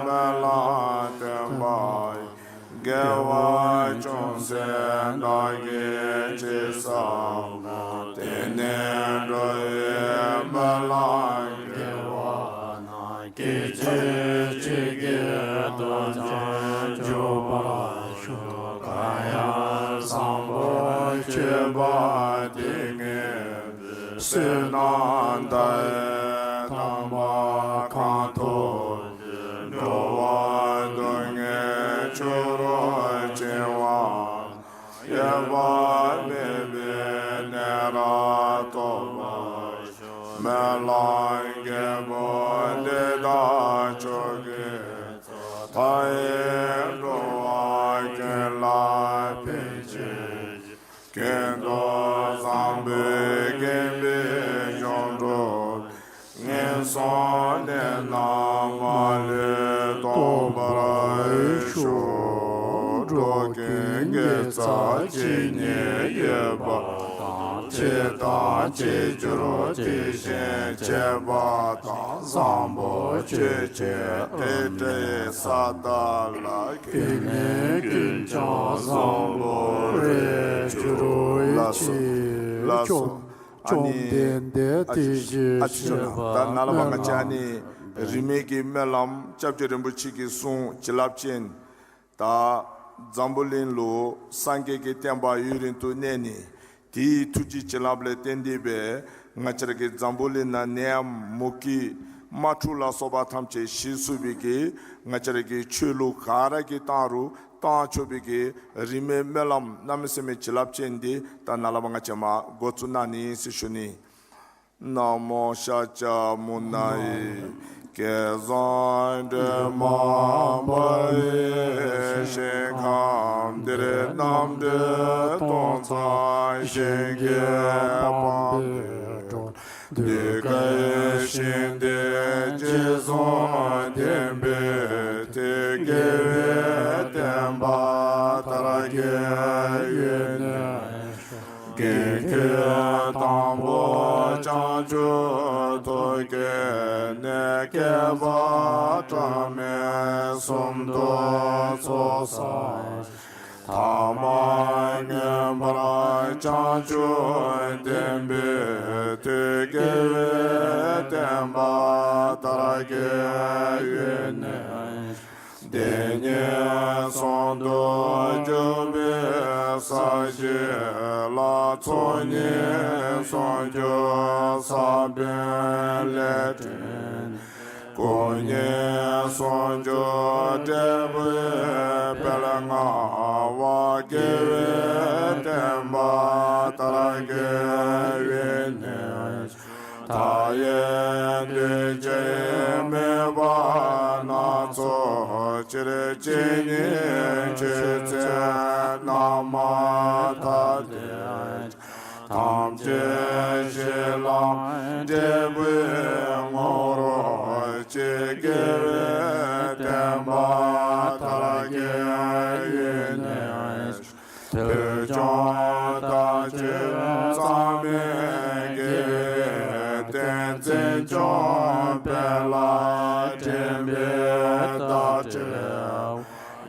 སྨོན་ལམ་བཏོན་པ་ཡིས། དགེ་བ་ཅུང་ཟད་བདག་གིས་ཅི་བསགས་པ། དེ་ནི་འགྲོ་བའི་སྨོན་ལམ་དགེ་བ་རྣམས། སྐད་ཅིག་གཅིག་གིས་ཐམས་ཅད་འགྲུབ་པར་ཤོག། གང་ཡང་བཟང་པོ་སྤྱོད་པ་དེ་ཉིད་ཀྱི། བསོད་ནམས་མཐའ་ཡས་དམ་པ་གང་ཐོབ་ཀྱིས། འགྲོ་བ་སྡུག་བསྔལ་ཕྱི་རུ་འབྱིང་བ་དང་། ཡོད་པ་མེད་པའི་ནད་རབ་ཐོབ་པར་ཤོག། སྨོན་ལམ་རྒྱལ་པོ་འདི་དག་མཆོག་གི་ཚོགས། མཐའ་ཡས་འགྲོ་བ་ཀུན་ལ་ཕན་བྱེད་ཅིང་། ཀུན་ཏུ་བཟང་པོའི་དགེ་བའི་གཞུང་འགྲུབ། ངན་སོང་ནད་རྣམས་མ་ལུས་ཐོབ་པར་ཤོག། འགྲོ་ཀུན་དགེ་རྩ་ཇི་སྙེད་ཡོད་པ་དང་། བྱས་དང་བྱེད་འགྱུར་དེ་བཞིན་བྱེད་པ་དང་། བཟང་པོ་སྤྱོད་ཕྱིར་སྤྲིན་བྲལ་ས་དག་ལ། ཀུན་ནས་ཀུན་ཀྱང་བཟང་པོར་འགྱུར་བའི་ཕྱིར། ལགས་སོ། ལགས་སོ། བཅོམ་ལྡན་འདས་དེ་བཞིན་གཤེགས་པ། ད་ནཱ་ལས་ཕར་ང་བཅས་ཨ་ནི་རིས་མེད་ཀྱི་སྨོན་ལམ་སྐྱབས་རྗེ་རིན་པོ་ཆེ་གི་གསུང་བྱིན་རླབས་ཅན། ད་འཛམ་བུ་གླིང་ལུ་སངས་རྒྱས་ཀྱི་བསྟན་པ་ཡུན་རིང་དུ་གནས་ནི། དེའི་ཐུགས་རྗེ་བྱིན་རླབས་ལས་བརྟེན་ཏེ་སྦེ་ང་བཅས་ར་གི་འཛམ་བུ་གླིང་ནང་ནད་ཡམས་མུ་གེ་དམག་འཁྲུག་ལ་སོགས་པ་ཐམས་ཅད་ཞི་ཚུགས་པའི་གི་ང་བཅས་ར་གི་ཆོས་ལུགས་ག་ར་གིས་བཏང་རུང་བཏང་ཆོག་པའི་གི་རིས་མེད་སྨོན་ལམ་གནམ་མེད་ས་མེད་བྱིན་རླབས་ཅན་འདི་ད་ནཱ་ལས་ཕར་ང་བཅས་མར་འགོ་བཙུགས་གནང་ནི་ཟེར་ཞུ་ནི། ན་མོ་ཤཱཀྱ་མུ་ནེ། སྐལ་བཟང་སྒྲོལ་མ་འབར་བའི་ཞིང་ཁམས་འདིར། རྣམ་གྲོལ་སྟོང་རྩ་ཞིང་གི་བམ་པོས་དྲངས། གདུལ་དཀའི་ཞིང་འདིར་རྗེས་བཟུང་བསྟན་པའི་མཐུས། དགེ་བའི་བསྟན་པ་དར་རྒྱས་འོད་སྣང་ཤོག། དགེ་བསྐོས་དང་པོ་བྱང་ཆུབ་ཐོད་རྒལ་ནས། བསྐལ་པ་གྲངས་མེད་གསུམ་དུ་ཚོགས་བསགས་ཤིང་། ཐ་མ་མངོན་པར་བྱང་ཆུབ་བསྟན་པའི་མཐུས། དགེ་བའི་བསྟན་པ་དར་རྒྱས་འོད་སྣང་། བདེན་གཉིས་ཟུང་དུ་འཇུག་པའི་ས་གཞི་ལ། ཚོགས་གཉིས་ཟུང་འཇུག་ས་བོན་ལས་བཏོན། སྐུ་གཉིས་ཟུང་འཇུག་འབྲས་བུའི་དཔལ་མངའ་བ། དགེ་བའི་བསྟན་པ་དར་རྒྱས་འོད་སྣང་། མཐའ་ཡས་གདུལ་བྱའི་མོས་པ་སྣ་ཚོགས་ཕྱིར། ཇི་སྙེད་ཆོས་ཚན་རྣམ་དག་སྟེ། ཐམས་ཅད་གཞི་ལམ་འབྲས་བུའི་ངོ་བོར་བཅས། དགེ་བའི་བསྟན་པ་དར་རྒྱས་འོད་སྣང་། ཐོས་བསམ་དང་ལྕགས་ཚང་མའི་དགེ་བའི་རྟེན། འཛིན་སྐྱོང་སྤེལ་ལ་འདྲེན་པའི་དར་ཕྲེང་བ།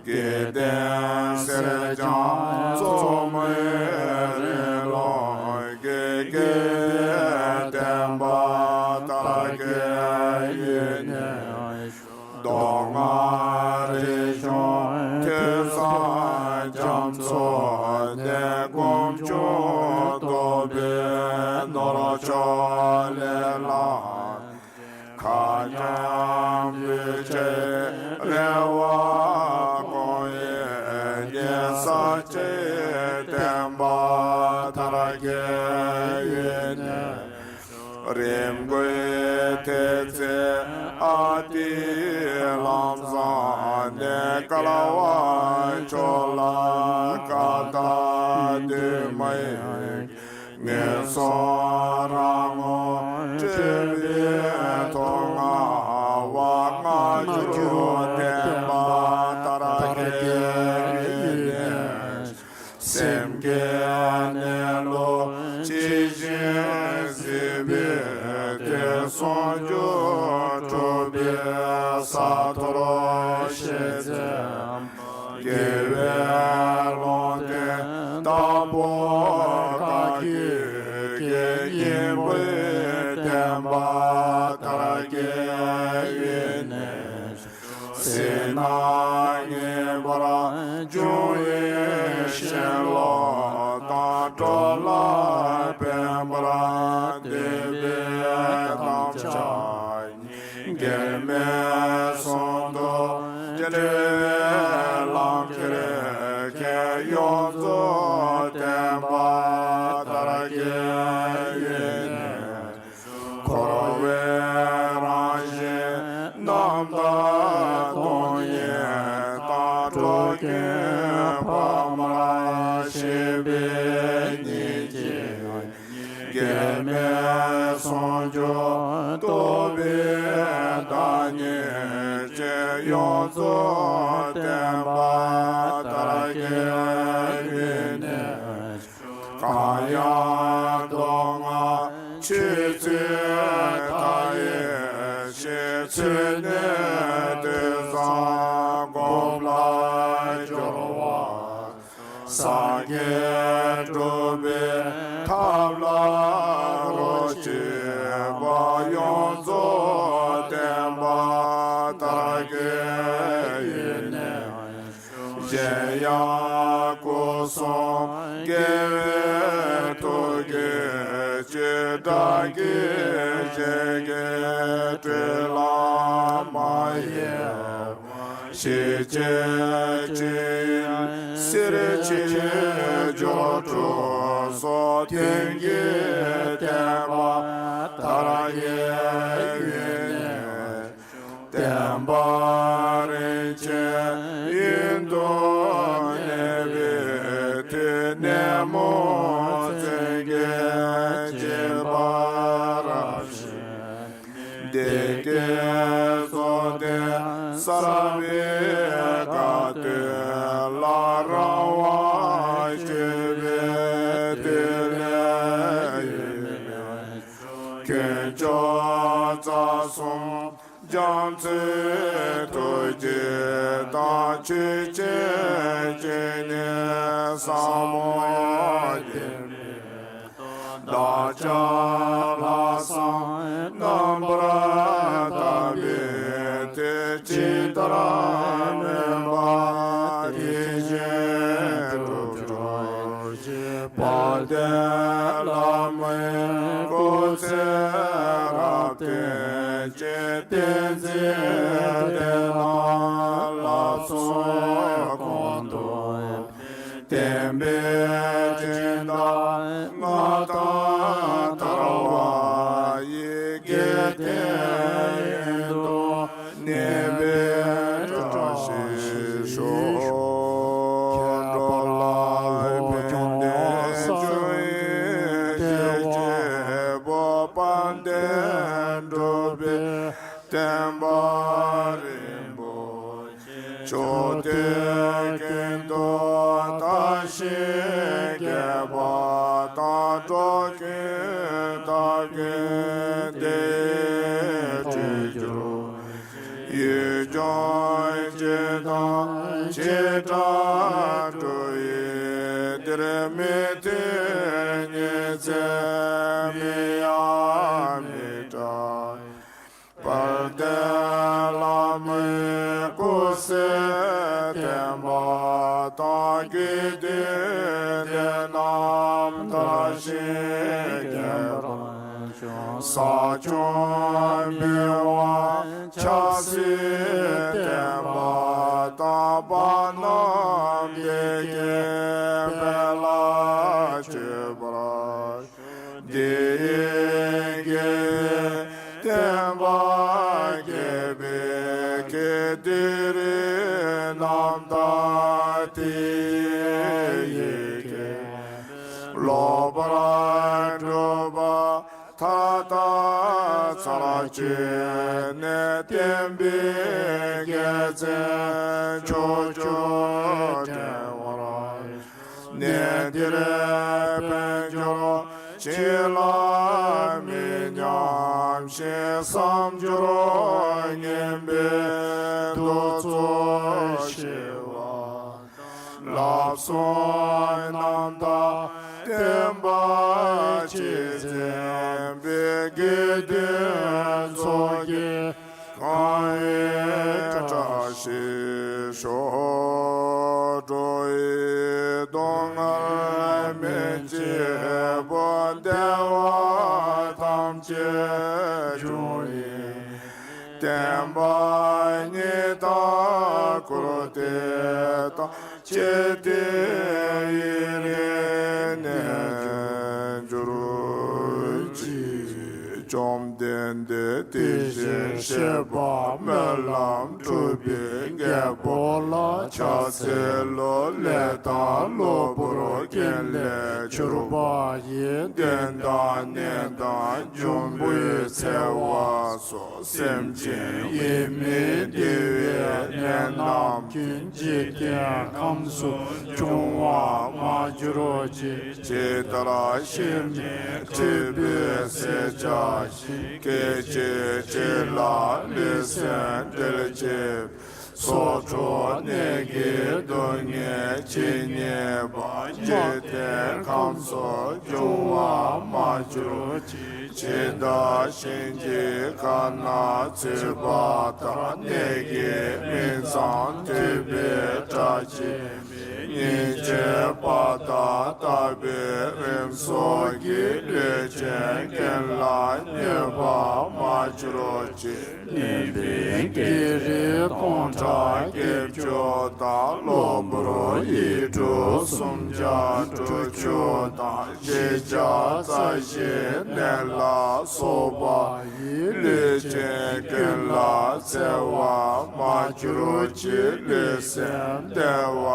དགེ་ལྡན་གསེར་སྦྱངས་བཙོ་མའི་རིང་ལུགས་ཀྱི། དགེ་བའི་བསྟན་པ་དར་རྒྱས་འོད་སྣང་། མདོ་སྔགས་རིག་གཞུང་ཐོས་བསམ་རྒྱ་མཚོ་ནས། སྒོམ་བྱུང་རྟོགས་པའི་ནོར་མཆོག་ལས་བླངས། མཁའ་མཉམ་གདུལ་བྱའི་རེ་བ་སྐོང་བའི་ཉེས་བསགས་ཅི། བསྟན་པ་དར་རྒྱས་འོད་སྣང་། རིམ་དགུའི་ཐེག་ཚད་ཨ་ཏིའི་ལམ་བཟང་ནས། སྐལ་བ་མཆོག་ལ་བཀའ་དང་སྡོམ་མ་ཡིན། ངན་སོང་རང་ངོ་སྤྲོད་པའི་ཐོག་མངའ་བ་མངའ་བཅོལ་བསྟན་པ་དར་རྒྱས་ཡུན་གནས། སེམས་བསྐྱེད་གནས་ལུགས་ཇི་བཞིན་གཟིགས་པའི་དེ་ཟུང་འཇུག་གྲུབ་པའི་ས་མཐོར་གཤེགས་མཛད། དགེ་བའི་ལུང་བསྟན་དྭགས་པོ་བཀའ་བརྒྱུད་ཀྱི་སྙིང་པོའི་བསྟན་པ་དར་རྒྱས་ཡུན་གནས། སྲིད་ན་ངེས་པར་འབྱུང་བའི་ཞེན་ལོག་དང་འགྲོ་ལ་ཕན་པར་འདོད་པའི་དམ་བཅའ་གཉིས་འགལ་མེད་ཟུང་དུ་འབྲེལ་བའི་ལམ་ཁྱེར་མཁན་ཡོངས་རྫོགས་བསྟན་པ་དར་རྒྱས་ཡུན་གནས། འཁོར་བའི་རང་བཞིན་རྣམ་དག་སྟོང་ཉིད་དང་འགྲོ་ཀུན་ཕ་མར་བཞེས་པའི་སྙིང་རྗེ་གཉིས་འགལ་མེད་ཟུང་འཇུག་རྟོགས་པའི་བདག་ཉིད་ཅན་ཡོངས་རྫོགས་བསྟན་པ་དར་རྒྱས་ཡུན་གནས། གང་ཡང་མདོ་སྔགས་ཆོས་ཚུལ་མཐའ་ཡས་ཤིང་། ཚུལ་གནས་དོན་བཟང་སྒོམ་ལ་སྦྱོར་བ། སངས་རྒྱས་འགྲུབ་པའི་ཐབས་ལ་རོ་གཅིག་པ། ཡོངས་རྫོགས་བསྟན་པ་དར་རྒྱས་ཡུན་གནས། གཞན་ཡང་སྐུ་གསུམ་རྒྱལ་བའི་ཐུགས་ཀྱི་སྤྱོད་འབྲས་ཀྱི་ཞལ་གྱི་སྤྲུལ་ལ་མ་ཡལ་བ། ཞི་བྱེད་ཆོས་དབྱིངས་གསེར་ཕྱེ་སྦྱོར་དྲུག་སོགས་དོན་གྱི་བསྟན་པ་དར་རྒྱས་ཡུན་གནས། བསྟན་པ་རིན་ཆེན་དབྱིངས་སུ་གནས་པའི་མཐུས། ནད་མུག་མཚོན་གྱིས་བཅིངས་པ་རབ་ཞི་བའི། སྡེ་བརྒྱད་རྫོགས་ལྡན་གསར་པའི་དགའ་སྟོན་ལ་རང་དབང་སྤྱོད་པའི་མཐུ་ལས་ཡུལ་མེད། དཀོན་མཆོག་རྩ་གསུམ་རྒྱ་མཚོའི་ཐུགས་རྗེ་དང་། ཆོས་ཀྱི་སྤྱན་ནི་ཟབ་མོ་ལྡན་པའི་བདག་ཅག་ལྷག་བསམ་རྣམ་པར་དག་པའི་མཐུས། ཇི་ལྟར་སྨོན་པ་དེ་བཞིན་འགྲུབ་གྱུར་ཅིག། དཔལ་ལྡན་བླ་མའི་སྐུ་ཚེ་རབ་བརྟན་ཅིང་། བསྟན་འཛིན་དེ་རྣམས་བསླབ་གསུམ་གོང་དུ་བསྟན་པའི་སྦྱིན་བདག་མངའ་ཐང་དར་བ་ཡི། དགེ་ལྡན་དབྱིངས་སུ་གནས་པའི་བཀྲ་ཤིས་ཤོག། འགྲོ་ལ་ཕན་ཕྱིར་འབྱུང་བའི་ཡེ་ཤེས་པོ། དཔལ་ལྡན་འབྲུག་པའི་བསྟན་པ་རིན་པོ་ཆེ། ཕྱོགས་དུས་ཀུན་ཏུ་དར་ཞིང་རྒྱས་པ་དང་། འགྲོ་ཀུན་ཐབས་ཀྱིས་བདེ་བའི་འཕྲོད་གྱུར་ཅིག། ཡུལ་ལྗོངས་སྤྱི་དང་བྱེ་བྲག་འབྲུག་ཡུལ་འདིར། མི་མཐུན་ཉེས་འཛིན་མིང་ཡང་མི་གྲགས། དཔལ་ལྡན་བླ་མའི་སྐུ་ཚེ་བརྟན་པ་དང་། དགེ་འདུན་སྡེ་རྣམས་དར་ཞིང་རྒྱས་པར་ཤོག། ས་སྐྱོང་འབུལ་བ་ཆབ་སྲིད་བསྟན་པ་དང་། བར་རྣམས་བདེ་སྐྱིད་འཕེལ་ལ་སྤྱོད་པར། འདི་ཡི་དགེ་བའི་བསྟན་པ་རྒྱས་པའི་དགེ་འདུན་རིགས་རྣམས་དང་། དེ་ཡི་དགེ་ ལོག་པར་སྒྲུབ་པ་མཐའ་དག་ཚར་གཅོད་ནས། བསྟན་པའི་རྒྱལ་མཚན་ཕྱོགས་བཅུར་བསྒྲེང་བར། གནས་འདིར་དཔལ་འབྱོར་བྱིན་རླབས་མི་ཉམས་ཤིང་། བསམ་སྦྱོར་ངན་པའི་གདུག་རྩུབ་ཞི་བ། ལམ་གསུམ་རྣམ་དག་བསྟན་པ་གཅིག་འཛིན་པའི། དགེ་འདུན་ཚོགས་ཀྱིས་གང་བའི་བཀྲ་ཤིས་ཤོག། འགྲོ་བའི་སྡུག་བསྔལ་མི་བརྗེད་པ། བདེ་བ་ཐམས་ཅད་འབྱུང་བའི། བསྟན་པ་ཉིད་དང་བཀུར་སྟི་དང་། བཅས་ཏེ་ཡུན་རིང་གནས་གྱུར་ཅིག། བཅོམ་ལྡན་འདས་དེ་བཞིན་གཤེགས་པ་སྨོན་ལམ་འགྲུབ་པའི་རྒྱལ་པོ་ལ་ཕྱག་འཚལ་ལོ། ལས་དང་གློ་བུར་རྐྱེན་ལས་གྱུར་པ་ཡི། གདོན་དང་ནད་དང་འབྱུང་པོའི་འཚེ་བ་སོགས། སེམས་ཅན་ཡིད་མི་བདེ་བའི་ནད་རྣམས་ཀུན། འཇིག་རྟེན་ཁམས་སུ་འབྱུང་བ་མ་གྱུར་ཅིག། ཇི་ལྟར་གཤེད་མས་ཁྲོས་པའི་ཟས་བྱ་ཞིང་། སྐད་ཅིག་གཅིག་ལ་ལུས་སེམས་འབྲལ་བྱེད། སྲོག་འཕྲོག་ནད་ཀྱི་སྡུག་བསྔལ་ཇི་སྙེད་པ། འཇིག་རྟེན་ཁམས་སུ་འབྱུང་བ་མ་གྱུར་ཅིག། འཆི་བདག་གཤིན་རྗེའི་ཁ་ནང་ཚུད་པ་ལྟར། ནད་ཀྱི་མིང་ཙམ་ཐོས་པའི་སྐྲག་བྱེད་མེད། སྙིང་རྗེ་དཔའ་རྟགས་དག་པའི་རིམས་སོགས་ཀྱིས། ལུས་ཅན་ཀུན་ལ་གནོད་པ་མ་གྱུར་ཅིག། གནོད་པའི་བགེགས་རིགས་སྟོང་ཕྲག་བརྒྱད་ཅུ་དང་། གློ་བུར་ཡིད་འཁྲུགས་སུམ་བརྒྱ་དྲུག་ཅུ་དང་། བཞི་བརྒྱ་རྩ་བཞིའི་ནད་ལ་སོགས་པ་ཡིས། ལུས་ཅན་ཀུན་ལ་འཚེ་བ་མ་གྱུར་ཅིག། ལུས་སེམས་བདེ་བ་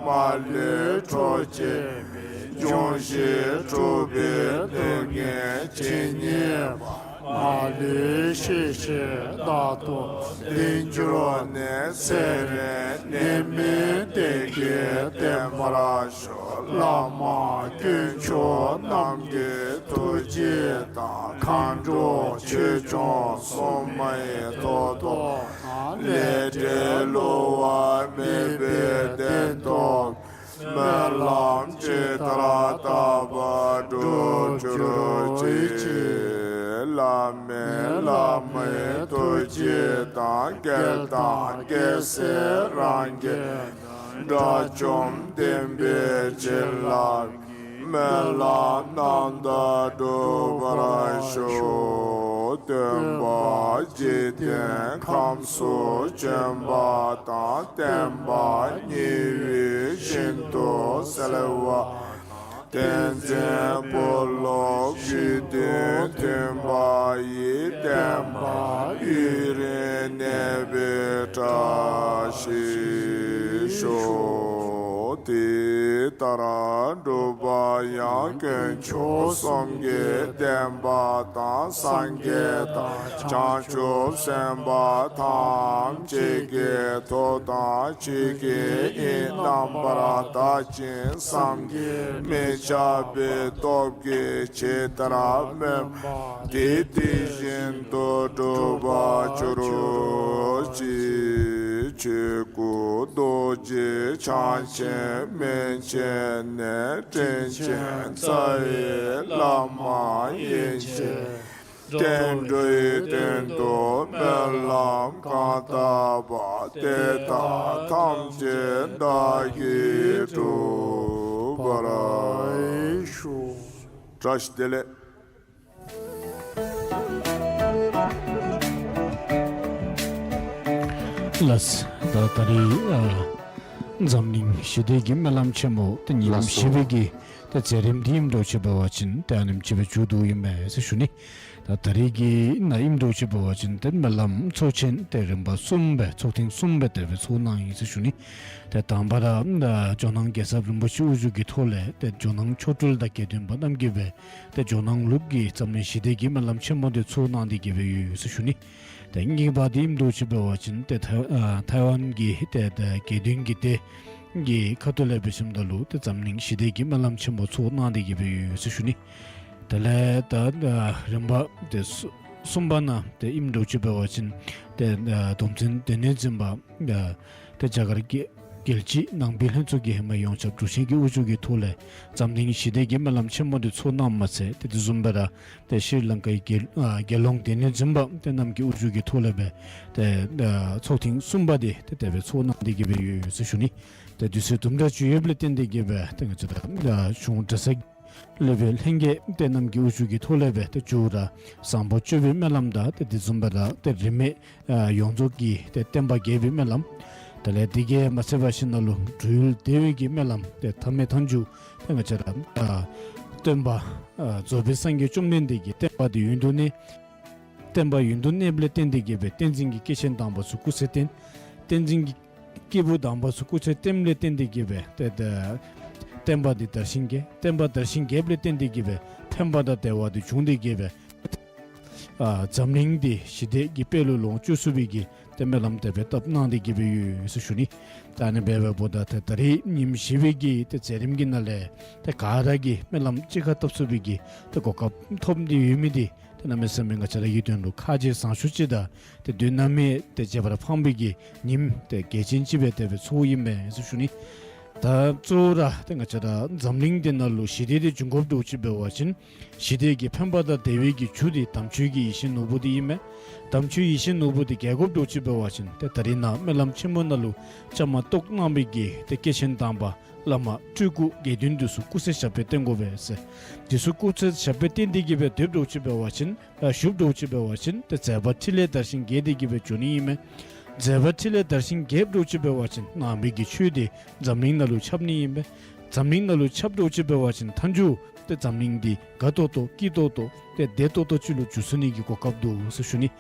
མ་ལུས་འཕྲོག་བྱེད་མེད། འབྱུང་བཞི་འཁྲུགས་པའི་སྡུག་བསྔལ་ཇི་སྙེད་པ། མ་ལུས་ཤི་ཞིང་རྟག་ཏུ་བདེ་འགྱུར་ནས། ཚེ་རིང་ནད་མེད་བདེ་སྐྱིད་བརྟན་པར་ཤོག། བླ་མ་དཀོན་མཆོག་རྣམས་ཀྱི་ཐུགས་རྗེ་དང་། མཁའ་འགྲོ་ཆོས་སྐྱོང་སྲུང་མའི་ཐུགས་སྟོབས་དང་། ལས་འབྲས་བསླུ་བ་མེད་པའི་བདེན་སྟོབས། སྨོན་ལམ་ཇི་ལྟར་བཏབ་པ་འགྲུབ་གྱུར་ཅིག། བླ་མའི་བླ་མའི་ཐུགས་རྗེ་དང་། རྒྱལ་དང་རྒྱལ་སྲས་རང་རྒྱལ་དང་། དགྲ་བཅོམ་བསྟན་པའི་བྱིན་རླབས་ཀྱིས། སྨོན་ལམ་རྣམ་དག་འགྲུབ་པར་ཤོག། སྟོན་པ་འཇིག་རྟེན་ཁམས་སུ་བྱོན་པ་དང་། བསྟན་པ་ཉི་འོད་བཞིན་དུ་གསལ་བ་དང་། བསྟན་འཛིན་བུ་སློབ་དགེ་འདུན་མཐུན་པ་ཡིས། བསྟན་པ་ཡུན་རིང་གནས་པའི་བཀྲ་ཤིས་ཤོག། དེ་ལྟར་འགྲུབ་པ་ཡང་། དཀོན་མཆོག་གསུམ་གྱི་བསྟན་པ་དང་། སངས་རྒྱས་དང་བྱང་ཆུབ་སེམས་དཔའ་ཐམས་ཅད་ཀྱི་ཐུགས་དང་། ཆོས་ཀྱི་དབྱིངས་རྣམ་པར་དག་ཅིང་། བསམ་གྱིས་མི་ཁྱབ་པའི་སྟོབས་ཀྱིས། ཇི་ལྟར་སྨོན་པ་དེ་དེ་བཞིན་དུ་འགྲུབ་པར་གྱུར་ཅིག། ཆོས་སྐུ་རྡོ་རྗེ་འཆང་ཆེན་མན་ཆད་ནས། དྲིན་ཅན་རྩ་བའི་བླ་མ་ཡན་ཆད། བསྟན་འགྲོའི་དོན་དུ་སྨོན་ལམ་གང་བཏབ་པ། དེ་དག་ཐམས་ཅད་བདག་གིས་འགྲུབ་པར་ཤོག། བཀྲ་ཤིས་བདེ་ལེགས། ལགས། ད་ད་རིས་ཨ་འཛམ་གླིང་ཞི་བདེ་གི་སྨོན་ལམ་ཆེན་མོ་ཏེ་ཉིནམ་ལགས་སོ། བཞི་པའི་གི་ཏེ་མཛད་རིམ་འདི་ཨིནམ་འདྲཝ་ཅིག་འབད་བ་ཅིན་ཏེ་ཨ་ནེམ་ཅིག་སྦེ་མཇུག་བསྡུཝ་ཨིན་མས་ཟེར་ཞུ་ནི། ད་ ད་ད་རིས་ཀྱི་ནང་ཨིནམ་འདྲཝ་ཅིག་འབད་བ་ཅིན་ཏེ་སྨོན་ལམ་ཚོགས་ཆེན་ཏེ་རིམ་པ་གསུམ་སྦེ་ཚོགས་ཐེངས་གསུམ་སྦེ་དེ་སྦེ་ཚོགས་གནང་ཡི་ཟེར་ཞུ་ནི། ཏེ་དང་པ་ར་ཨ་ཇོ་ནང་རྒྱལ་ཚབ་རིན་པོ་ཆེ་དབུ་བཞུགས་ཀྱི་ཐོག་ལས་ཏེ་ཇོ་ནང་མཆོག་སྤྲུལ་དང་དགེ་འདུན་པ་རྣམས་ཀྱིས་སྦེ་ཏེ་ཇོ་ནང་ལུགས་ཀྱི་འཛམ་གླིང་ཞི་བདེ་གི་སྨོན་ལམ་ཆེན་མོ་འདི་ཚོགས་གནང་སྟེ་གི་སྦེ་ཡོད་ཟེར་ཞུ་ནི། ཏེ་གཉིས་པ་འདི་ཨིནམ་འདྲཝ་ཅིག་འབད་བ་ཅིན་ཏེ་ཐའི་ཨ་ཐའི་ཝན་གྱི་ཏེ་ཏེ་དགེ་འདུན་གྱི་སྡེ་གི་ཁ་ཐུག་ལས་འབད་ཞིནམ་ད་ལུ་ཏེ་འཛམ་གླིང་ཞི་བདེ་གི་སྨོན་ལམ་ཆེན་མོ་ཚོགས་གནང་སྟེ་གི་སྦེ་ཡོད་ཟེར་ཞུ་ནི། དེ་ལས་ད་ཨ་རིམ་པ་ཏེ་གསུ་གསུམ་པ་ནང་ཏེ་ཨིནམ་འདྲཝ་ཅིག་འབད་བ་ཅིན་ཏེ་ཨ་སྡོམ་རྩིས་སྡེ་སྣོད་འཛིན་པ་ཨ་ཏེ་རྒྱ་གར་གྱི་རྒྱལ་སྤྱི་ནང་པའི་ལྷན་ཚོགས་ཀྱི་ཧེ་མ་ཡོངས་ཁྱབ་དྲུང་ཆེན་གྱི་དབུ་བཞུགས་ཀྱི་ཐོག་ལས་འཛམ་གླིང་ཞི་བདེ་གི་སྨོན་ལམ་ཆེན་མོ་འདི་ཚོགས་གནངམ་མ་ཚད་ཏེ་དེ་བཟུམ་སྦེ་ར་ཏེ་ཤྲི་ལངྐའི་རྒྱལ་ཨ་རྒྱལ་ཡོངས་སྡེ་སྣོད་འཛིན་པ་ཏེ་རྣམས་ཀྱི་དབུ་བཞུགས་ཀྱི་ཐོག་ལས་སྦེ་ཏེ་ཨ་ཚོགས་ཐེངས་གསུམ་པ་འདི་ཏེ་དེ་སྦེ་ཚོགས་གནང་སྟེ་གི་སྦེ་ཡོད་ཟེར་ཞུ་ནི། ཏེ་དུས་ཚོད་དུམ་གྲ་ཅིག་ཡོདཔ་ལས་བརྟེན་ཏེ་གི་སྦེ་ཏེ་ང་བཅས་ར་ཨ་གཞུང་གྲྭ་ཚང་སློབ་དཔོན་ལྷན་རྒྱས་ཏེ་རྣམས་ཀྱི་དབུ་བཞུགས་ཀྱི་ཐོག་ལས་སྦེ་ཏེ་མཇུག་ར་བཟང་པོ་སྤྱོད་པའི་སྨོན་ལམ་དང་ཏེ་དེ་བཟུམ་སྦེ་ར་ཏེ་རིས་མེད་ཨ་ཡོངས་རྫོགས་ཀྱི་ཏེ་བསྟན་པ་རྒྱས་པའི་སྨོན་ལམ། དེ་ལས་དེ་གིས་མ་ཚད་པར་ཞིནམ་ལུ་འགྲོ་ཡུལ་བདེ་བའི་གི་སྨོན་ལམ་ཏེ་ཐ་མལ་མཐའ་མཇུག་ཏེ་ང་བཅས་ར་ཨ་སྟོན་པ་ཨ་རྫོགས་པའི་སངས་རྒྱས་བཅོམ་ལྡན་འདས་ཀྱི་བསྟན་པ་འདི་ཡུན་དུ་གནས། བསྟན་པ་ཡུན་དུ་གནསཔ་ལས་བརྟེན་ཏེ་གི་སྦེ་བསྟན་འཛིན་གྱི་སྐྱེས་ཆེན་དམ་པ་ཚུ་སྐུ་ཚེ་བརྟན། བསྟན་འཛིན་གྱི་སྐྱེས་བུ་དམ་པ་ཚུ་སྐུ་ཚེ་བརྟནམ་ལས་བརྟེན་ཏེ་གི་སྦེ་ཏེ་ཏེ་བསྟན་པ་འདི་དར་ཞིང་རྒྱས། བསྟན་པ་དར་ཞིང་རྒྱསཔ་ལས་བརྟེན་ཏེ་གི་སྦེ་ཕན་པ་དང་བདེ་བ་འདི་འབྱུང་སྟེ་གི་སྦེ་ཨ་འཛམ་གླིང་འདི་ཞི་བདེ་གི་དཔལ་ལུ་ལོངས་སྤྱོད་ཚུགས་པའི་གི་ཏེ་སྨོན་ལམ་དེ་སྦེ་བཏབ་གནང་སྟེ་གི་སྦེ་ཡོད་ཟེར་ཞུ་ནི། ད་ཨ་ནི་སྦེ་འབདཝ་ད་ཏེ་ད་རིས་ཉིནམ་བཞི་པའི་གི་ཏེ་མཛད་རིམ་གྱི་ནང་ལས་ཏེ་ག་ར་གིས་སྨོན་ལམ་གཅིག་ཁར་བཏབ་ཚུགས་པའི་གི་ཏེ་གོ་སྐབས་ཐོབ་སྟེ་ཡོད་མི་འདི་ཏེ་གནམ་མེད་ས་མེད་ང་བཅས་ར་གི་དོན་ལུ་ཁག་ཆེ་བཟང་ཤོས་ཅིག་དང་ཏེ་དུས་གནམ་མེད་ཏེ་བྱེ་བ་ཕངས་པའི་གི་ཉིནམ་ཏེ་གལ་ཆེན་ཅིག་སྦེ་དེ་སྦེ་ཚོགས་ཨིན་མས་ཟེར་ཞུ་ནི། ད་གཙོ་བོ་ར་ཏེ་ང་བཅས་ར་འཛམ་གླིང་འདི་ནང་ལུ་ཞི་བདེ་འདི་འབྱུང་དགོཔ་འདྲཝ་ཅིག་འབད་བ་ཅིན་ཞི་བདེ་གི་ཕན་པ་དང་བདེ་བའི་གི་རྒྱུ་འདི་དམ་ཆོས་ཀྱི་ཡིད་བཞིན་ནོར་བུ་འདི་ཨིན་མས། དམ་ཆོས་ཡིད་བཞིན་ནོར་བུ་འདི་རྒྱས་དགོཔ་འདྲཝ་ཅིག་འབད་བ་ཅིན་ཏེ་ད་རིས་ནཱ་སྨོན་ལམ་ཆེན་མོ་ནང་ལུ་བཅའ་མར་གཏོགས་གནང་བའི་གི་ཏེ་སྐྱེས་ཆེན་དམ་པ་བླ་མ་སྤྲུལ་སྐུ་དགེ་འདུན་འདི་ཚུ་སྐུ་ཚེ་ཞབས་པད་བརྟན་དགོ་པས་ཟེར། འདི་ཚུ་སྐུ་ཚེ་ཞབས་པད་བརྟན་ཏེ་གི་སྦེ་སྡོདཔ་འདྲཝ་ཅིག་འབད་བ་ཅིན་ཨ་བཞུགསཔ་འདྲཝ་ཅིག་འབད་བ་ཅིན་ཏེ་མཛད་པ་འཕྲིན་ལས་དར་ཞིང་རྒྱས་ཏེ་གི་སྦེ་འགྱོ་ནི་ཨིན་མས། མཛད་པ་འཕྲིན་ལས་དར་ཞིང་རྒྱསཔ་འདྲཝ་ཅིག་འབད་བ་ཅིན་ནང་པའི་གི་ཆོས་འདི་འཛམ་གླིང་ནང་ལུ་ཁྱབ་ནི་ཨིན་པས། འཛམ་གླིང་ནང་ལུ་ཁྱབ་འདྲཝ་ཅིག་འབད་བ་ཅིན་མཐའ་མཇུག་ཏེ་འཛམ་གླིང་འདི་དགའ་ཏོག་ཏོ་སྐྱིད་ཏོག་ཏོ་ཏེ་བདེ་ཏོག་ཏོ་ཅིག་ལུ་འགྱུར་ཚུགས་ནི་གི་གོ་སྐབས་འདུག་ཟེར་ཞུ་ནི།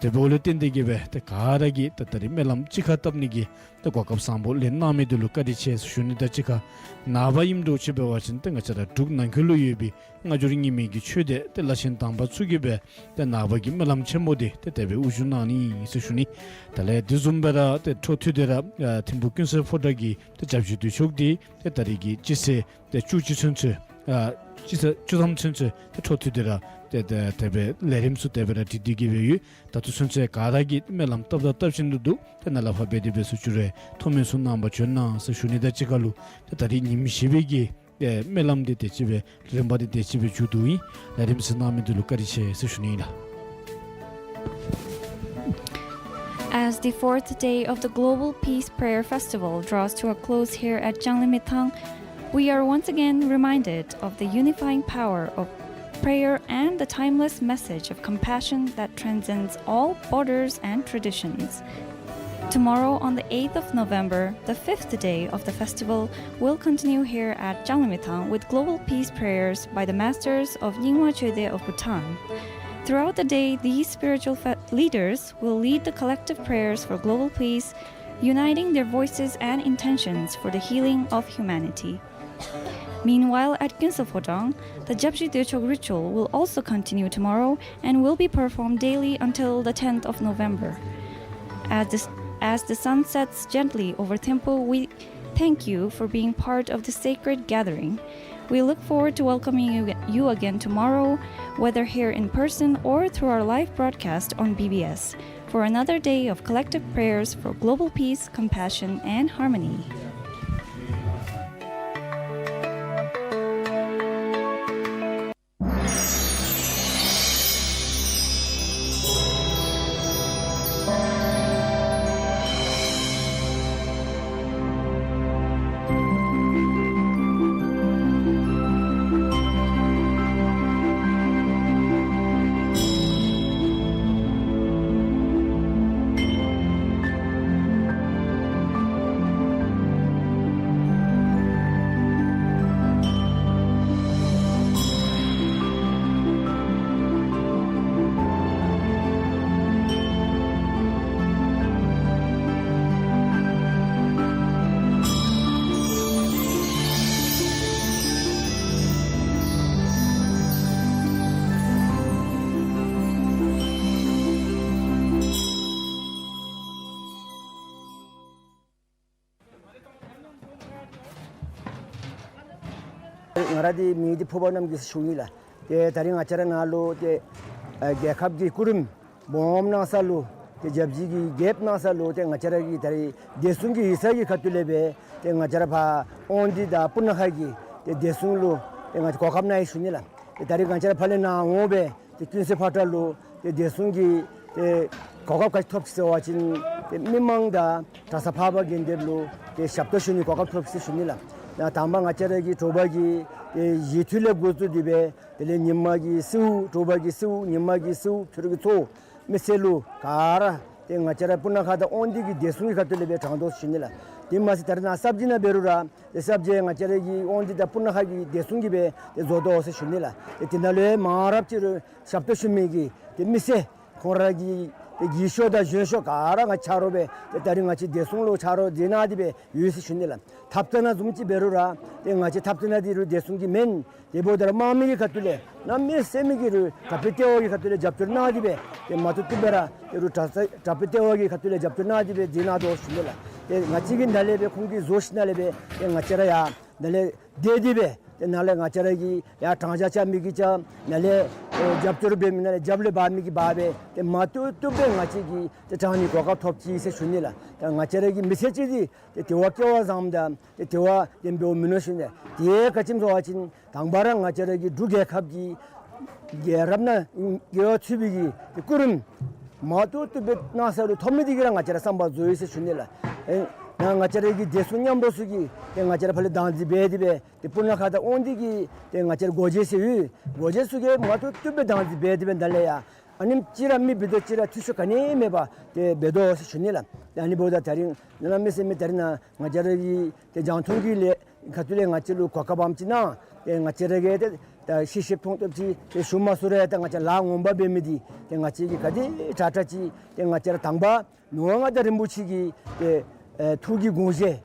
དེ་འབདཝ་ལས་བརྟེན་ཏེ་གི་སྦེ་ཏེ་ག་ར་གིས་ཏེ་ད་རིས་སྨོན་ལམ་གཅིག་ཁར་བཏབ་ནི་གི་ཏེ་གོ་སྐབས་བཟང་པོ་ལེན་གནང་མི་འདི་ལུ་བཀའ་དྲིན་ཆེ་ཟེར་ཞུ་ནི། ད་གཅིག་ཁར་ནངས་པ་ཨིནམ་འདྲཝ་ཅིག་འབད་བ་ཅིན་ཏེ་ང་བཅས་ར་འབྲུག་ནང་འཁོད་ལུ་ཡོད་པའི་སྔ་འགྱུར་རྙིང་མའི་གི་ཆོས་སྡེ་ཏེ་བླ་ཆེན་དམ་པ་ཚུ་གིས་སྦེ་ཏེ་ནངས་པ་གི་སྨོན་ལམ་ཆེན་མོ་འདི་ཏེ་དེ་སྦེ་དབུ་བཞུགས་གནང་ནི་ཟེར་ཞུ་ནི། དེ་ལས་དེ་བཟུམ་སྦེ་ར་ཏེ་འཕྲོ་མཐུད་དེ་ར་ཨ་ཐིམ་ཕུག་ཀུན་གསལ་ཕོ་བྲང་གི་ཏེ་སྐྱབས་རྗེ་དོན་གྲུབ་འདི་ཏེ་ད་རིས་ཀྱི་སྤྱི་ཚེས་ཏེ་བཅུ་གཅིག་ཚུན་ཚོད་ཨ་སྤྱི་ཚེས་བཅུ་ཐམ་ཚུན་ཚོད་ཏེ་འཕྲོ་མཐུད་དེ་ར་ཏེ་ཏེ་དེ་སྦེ་ལས་རིམ་ཚུ་དེ་སྦེ་ར་སྒྲིག་སྟེ་གི་སྦེ་ཡོད། ད་ལྟོ་ཚུན་ཚོད་ག་ར་གིས་སྨོན་ལམ་བཏབ་དང་བཏབ་བཞིན་དུ་འདུག། ཏེ་ནཱ་ལས་ཕར་འབད་དེ་འབད་ཚུགས་རྒྱུ་རེ་ཐོགས་མེད་ཚུ་གནང་བར་བྱོན་གནང་ཟེར་ཞུ་ནི། ད་གཅིག་ཁར་ལུ་ཏེ་ད་རིས་ཉིནམ་བཞི་པའི་གི་ཨེ་སྨོན་ལམ་འདི་དེ་ཅིག་སྦེ་རིམ་པ་འདི་དེ་ཅིག་སྦེ་མཇུག་བསྡུཝ་ཨིན། ལས་རིམ་གཟིགས་གནང་མི་འདི་ལུ་བཀའ་དྲིན་ཆེ་ཟེར་ཞུ་ནི་ཨིན་ལགས། As the fourth day of the Global Peace Prayer Festival draws to a close here at Janglimithang, we are once again reminded of the unifying power of prayer and the timeless message of compassion that transcends all borders and traditions. Tomorrow, on the eighth of November, the fifth day of the festival, will continue here at Janglimithang with global peace prayers by the masters of Nyingma Choeden of Bhutan. Throughout the day, these spiritual fe- leaders will lead the collective prayers for global peace, uniting their voices and intentions for the healing of humanity. Meanwhile, at Kunsel Phodrang, the Japji Dechok ritual will also continue tomorrow and will be performed daily until the tenth of November. As the, as the sun sets gently over Thimphu, we thank you for being part of this sacred gathering. We look forward to welcoming you, you again tomorrow, whether here in person or through our live broadcast on B B S, for another day of collective prayers for global peace, compassion, and harmony. ང་ར་འདི་མི་འདི་ཕུརཔ་རྣམ་རྒྱལ་ཟེར་ཞུ་ནི་ལགས། ཏེ་ད་རིས་ང་བཅས་ར་ནཱ་ལུ་ཏེ་ཨ་རྒྱལ་ཁབ་ཀྱི་སྐུ་རིམ་སྦོམ་གནང་ས་ལུ་ཏེ་ཞབས་ཕྱི་གི་རྒྱབ་གནང་ས་ལུ་ཏེ་ང་བཅས་ར་གི་ད་རིས་བདེ་སྲུང་གི་ཡིག་ཚང་གི་ཁ་ཐུག་ལས་སྦེ་ཏེ་ང་བཅས་ར་ཕར་དབང་འདུས་དང་སྤུ་ན་ཁ་གི་ཏེ་བདེ་སྲུང་ལུ་ཏེ་ང་བཅས་གོ་སྐབས་གནང་ཡི་ཞུ་ནི་ལགས། ཏེ་ད་རིས་ང་བཅས་ར་ཕར་ལས་ནཱ་འོང་སྦེ་ཏེ་ཀུན་གསལ་ཕོ་བྲང་ལུ་ཏེ་བདེ་སྲུང་གི་ཏེ་གོ་སྐབས་ག་ཅི་ཐོབ་ཅི་ཟེར་བ་ཅིན་ཏེ་མི་མང་དང་གྲྭ་ས་འཕགས་པ་དགེ་འདུན་ལུ་ཏེ་ཞབས་ཏོག་ཞུ་ནི་གོ་སྐབས་ཐོབ་ཅི་ཟེར་ཞུ་ནི་ལགས། ད་དང་པ་ང་བཅས་ར་གི་དྲོ་པ་གི་ཏེ་བཞེས་ཐུག་ལས་འགོ་བཙུགས་ཏེ་སྦེ་དེ་ལས་ཉིན་མ་གི་གསོལཝ་དྲོ་པ་གི་གསོལཝ་ཉིན་མ་གི་གསོལཝ་ཕྱི་རུ་གི་ཚོགས་མི་སེར་ལུ་ག་ར་ཏེ་ང་བཅས་ར་སྤུ་ན་ཁ་དང་དབང་འདུས་ཀྱི་བདེ་སྲུང་གི་ཁ་ཐུག་ལས་སྦེ་དྲང་དོ་ཟེར་ཞུ་ནི་ལགས། དེ་མ་ཚད་ད་རིས་ནཱ་གསར་བརྗེ་ནང་འབད་རུང་ར་ཏེ་གསར་བརྗེ་ང་བཅས་ར་གི་དབང་འདུས་དང་སྤུ་ན་ཁ་གི་བདེ་སྲུང་གིས་སྦེ་ཏེ་བཟོ་དོ་ཟེར་ཞུ་ནི་ལགས། ཏེ་དེ་ནང་ལུ་མང་རབས་ཅིག་རུང་ཞབས་ཏོག་ཞུ་མི་གི་ཏེ་མི་སེར་ཁོང་ར་གི་ཏེ་རྒས་ཤོས་དང་གཞོན་ཤོས་ག་ར་ང་ཆ་རོགས་སྦེ་ཏེ་ད་རིས་ང་བཅས་བདེ་སྲུང་ལུ་ཆ་རོགས་མཛད་གནང་སྟེ་སྦེ་ཡོད་ཟེར་ཞུ་ནི་ལགས། ཐབ་ཚང་ནང་བཟུམ་ཅིག་འབད་རུང་ར་ཏེ་ང་བཅས་ཐབ་ཚང་ནང་འདི་རུང་བདེ་སྲུང་གི་མེན། དེ་འབདཝ་ད་ར་དམག་མི་གི་ཁ་ཐུག་ལས་གནམ་མེད་ས་མེད་ཀྱི་རུང་དྲག་པོའི་ལྟེ་བ་གི་ཁ་ཐུག་ལས་རྒྱབ་སྐྱོར་གནང་སྟེ་སྦེ་ཏེ་མ་བཏུབ་བཏུབ་སྦེ་ར་ཏེ་རུང་དྲག་དྲག་པོའི་ལྟེ་བ་གི་ཁ་ཐུག་ལས་རྒྱབ་སྐྱོར་གནང་སྟེ་སྦེ་མཛད་གནང་དོ་ཞུ་ནི་ལགས། ཏེ་ང་བཅས་ཀྱིས་ནཱ་ལས་སྦེ་ཁོང་གིས་བཟོ་ཞིནམ་ལས་སྦེ་ཏེ་ང་བཅས་ར་ཡར་ནཱ་ལས་དེ་སྦེ་ཏེ་ནཱ་ལས་ང་བཅས་ར་གིས་ཡར་དྲང་བཞག་རྐྱབ་མི་གིས་རྐྱབ་ནཱ་ལས་ཨེ་རྒྱབ་སྐྱོར་འབད་མི་ནཱ་ལས་རྒྱབ་ལས་འབག་མི་གིས་འབག་སྦེ་ཏེ་མ་བཏུབ་བཏུབ་སྦེ་ང་བཅས་ཀྱིས་ཏེ་དྲང་ནི་གོ་སྐབས་ཐོབ་ཅི་ཟེར་ཞུ་ནི་ལགས། ཏེ་ང་བཅས་ར་གི་མི་སེར་ཅིག་འདི་ཏེ་དེ་བ་སྐལ་བ་བཟང་དང་ཏེ་དེ་བ་ལྡན་པའི་མི་ནང་ཞུ་ནི་ལགས། ཏེ་ག་ཅི་སྨོ་ཟེར་བ་ཅིན་དང་པ་ར་ང་བཅས་ར་གི་འབྲུག་རྒྱལ་ཁབ་ཀྱི་རྒྱལ་རབས་ནང་རྒྱལ་བ་ཚུད་པའི་གི་ཏེ་སྐུ་རིམ་མ་བཏུབ་བཏུབ་སྦེ་གནང་ས་ལུ་ཐོབ་མི་འདི་གིས་ར་ང་བཅས་ར་བསམ་པ་རྫོགས་ཡི་ཟེར་ཞུ་ནི་ལགས། ཨེ་ནཱ་ང་བཅས་ར་གི་བདེ་སྲུང་མཉམ་རོགས་ཚུ་གིས་ཏེ་ང་བཅས་ར་ཕར་ལས་བདག་འཛིན་འབད་དེ་སྦེ་ཏེ་སྤུ་ན་ཁ་དང་དབང་འདུས་ཀྱི་ཏེ་ང་བཅས་ར་སྒོ་འབྱེད་ཟེར་ཡོད། སྒོ་འབྱེད་ཚུ་གིས་མ་བཏུབ་བཏུབ་སྦེ་བདག་འཛིན་འབད་དེ་སྦེ་ད་ལས་ཡར་ཨ་ནེམ་ཅིག་ར་མི་འབད་དོ་ཅིག་ར་འཐུས་ཤོར་ག་ནི་མེད་པར་ཏེ་འབད་དོ་ཟེར་ཞུ་ནི་ལགས། ཨ་ནི་འབདཝ་ད་ད་རིས་གནམ་མེད་ས་མེད་ད་རིས་ནཱ་ང་བཅས་ར་གི་ཏེ་རྒྱང་མཐོང་གི་ལས་ཁ་ཐུག་ལས་ང་བཅས་ལུ་གོ་སྐབས་ཨ་ནེམ་ཅིག་གནང་། ཏེ་ང་བཅས་ར་གིས་ཏེ་ད་ཤེས་ཤེས་མཐོང་ཐོབ་ཅིག་ཏེ་ཞུ་མ་ཚུགས་རུང་ད་ང་བཅས་ལཱ་ངོ་མ་འབད་མི་འདི་ཏེ་ང་བཅས་ཀྱིས་ག་དེ་དྲག་དྲག་ཅིག་ཏེ་ང་བཅས་ར་དང་པ་མི་དབང་མངའ་བདག་རིན་པོ་ཆེ་གི་ཏེ་ཨེ་ཐུགས་ཀྱི་དགོངས་བཞེད།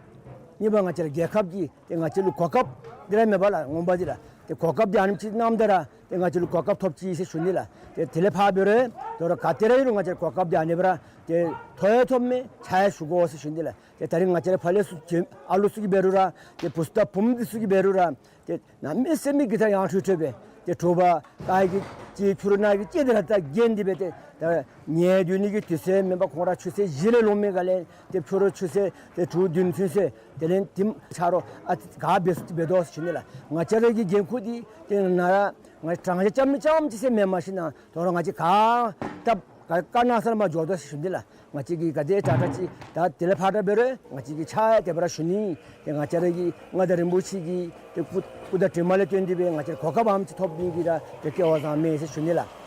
གཉིས་པ་ང་བཅས་ར་རྒྱལ་ཁབ་ཀྱི་ཏེ་ང་བཅས་ལུ་གོ་སྐབས་འདི་ར་མེན་པ་ལགས། ངོ་མ་འདི་ར་ཏེ་གོ་སྐབས་འདི་ཨ་ནེམ་ཅིག་གནངམ་ད་ར་ཏེ་ང་བཅས་ལུ་གོ་སྐབས་ཐོབ་ཅི་ཟེར་ཞུ་ནི་ལགས། ཏེ་དེ་ལས་ཕར་འབད་རུང་དོ་རུང་ག་ཏེ་ར་ཨིན་རུང་ང་བཅས་ར་གོ་སྐབས་འདི་ཨ་ནི་སྦེ་ར་ཏེ་ཐོབ་ཡང་ཐོབ་མེད་ཆ་ཡང་ཞུ་དགོ་ཟེར་ཞུ་ནི་ལགས། ཏེ་ད་རིས་ང་བཅས་ར་ཕར་ལས་ཚུ་ཅིག་ཨ་ལུ་ཚུ་གིས་འབད་རུང་ར་ཏེ་བུ་ཚུ་དང་བུམོ་འདི་ཚུ་གིས་འབད་རུང་ར་ཏེ་གནམ་མེད་ས་མེད་ཀྱི་ད་ཡང་ཁྲོ་ཁྲོ་སྦེ་ཏེ་དྲོ་པ་ཁ་གི་ཅིག་ཕྱི་རུ་ནང་གི་ཅིག་དེ་ར་ད་གྱོན་ཏེ་སྦེ་ཏེ་ད་ཉལ་སྡོད་ནི་གི་དུས་ཚོད་མེན་པར་ཁོང་ར་ཆུ་ཚོད་བཞི་ལས་ལོང་མི་ག་ལས་ཏེ་ཕྱི་རུ་ཆུ་ཚོད་ཏེ་དྲུག་བདུན་ཚུན་ཚོད་དེ་ལས་ཏེ་ཆ་རོགས་ཨ་ག་འབད་ཚུགས་འབད་དོ་ཟེར་ཞུ་ནི་ལགས། ང་བཅས་ར་གི་འགན་ཁུར་འདི་ཏེ་ནཱ་ར་ང་དྲང་བཞག་རྐྱབ་མི་རྐྱངམ་ཅིག་ཟེར་མེན། མ་གཞི་ནཱ་དོ་རུང་ང་བཅས་ག་སྟབས་ག་ག་གནང་ས་ལུ་མར་འགྱོ་དོ་ཟེར་ཞུ་ནི་ལགས། ང་བཅས་ཀྱིས་ག་དེ་དྲག་དྲག་ཅིག་ད་དེ་ལས་ཕར་ད་འབད་རུང་ང་བཅས་ཀྱིས་ཆ་ཡང་དེ་སྦེ་ར་ཞུ་ནི། ཏེ་ང་བཅས་ར་གི་མངའ་བདག་རིན་པོ་ཆེ་གི་ཏེ་སྐུ་སྐུ་དང་གྲིབ་མ་ལས་བརྟེན་ཏེ་སྦེ་ང་བཅས་གོ་སྐབས་ཨ་ནེམ་ཅིག་ཐོབ་ནི་གི་ར་ཏེ་སྐལ་བ་བཟང་མས་ཟེར་ཞུ་ནི་ལགས།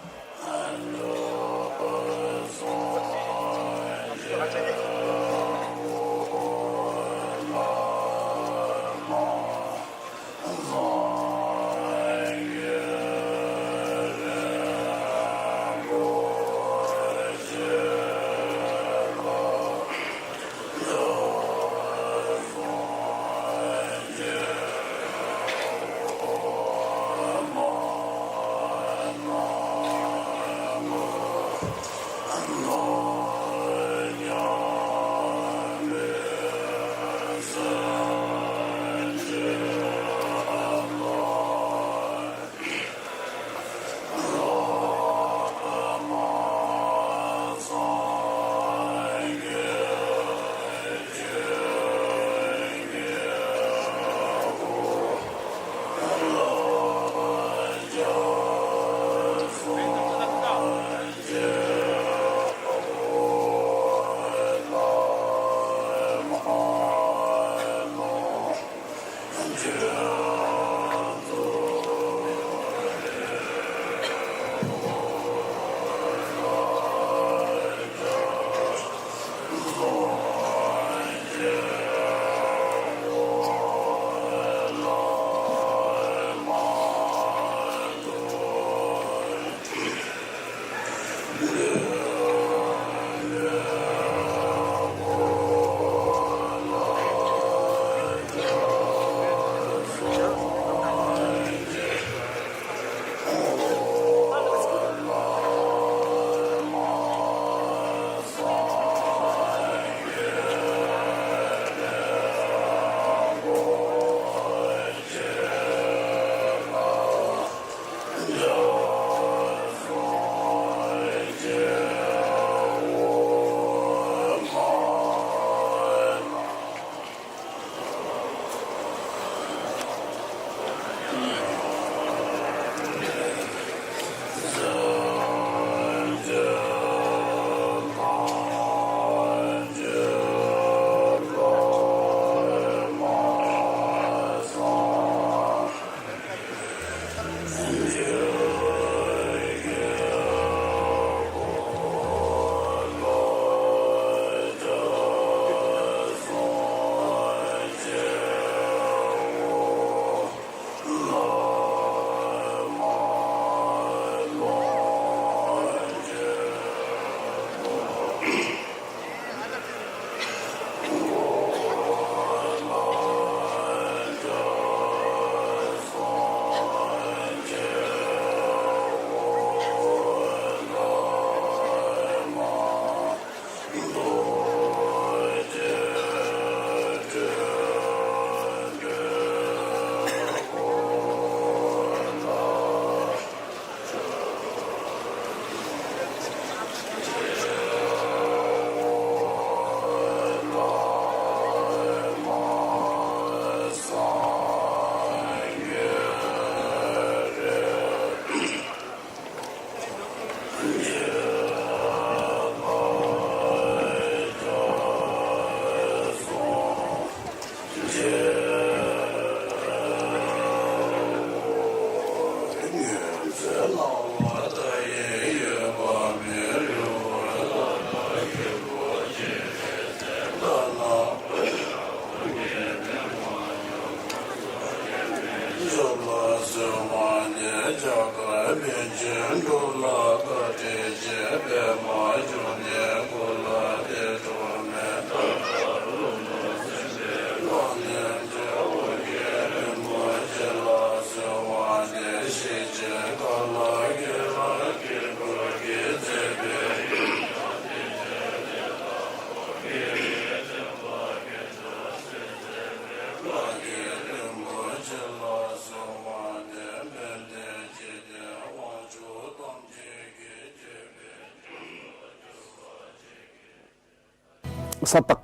ས་བརྟག།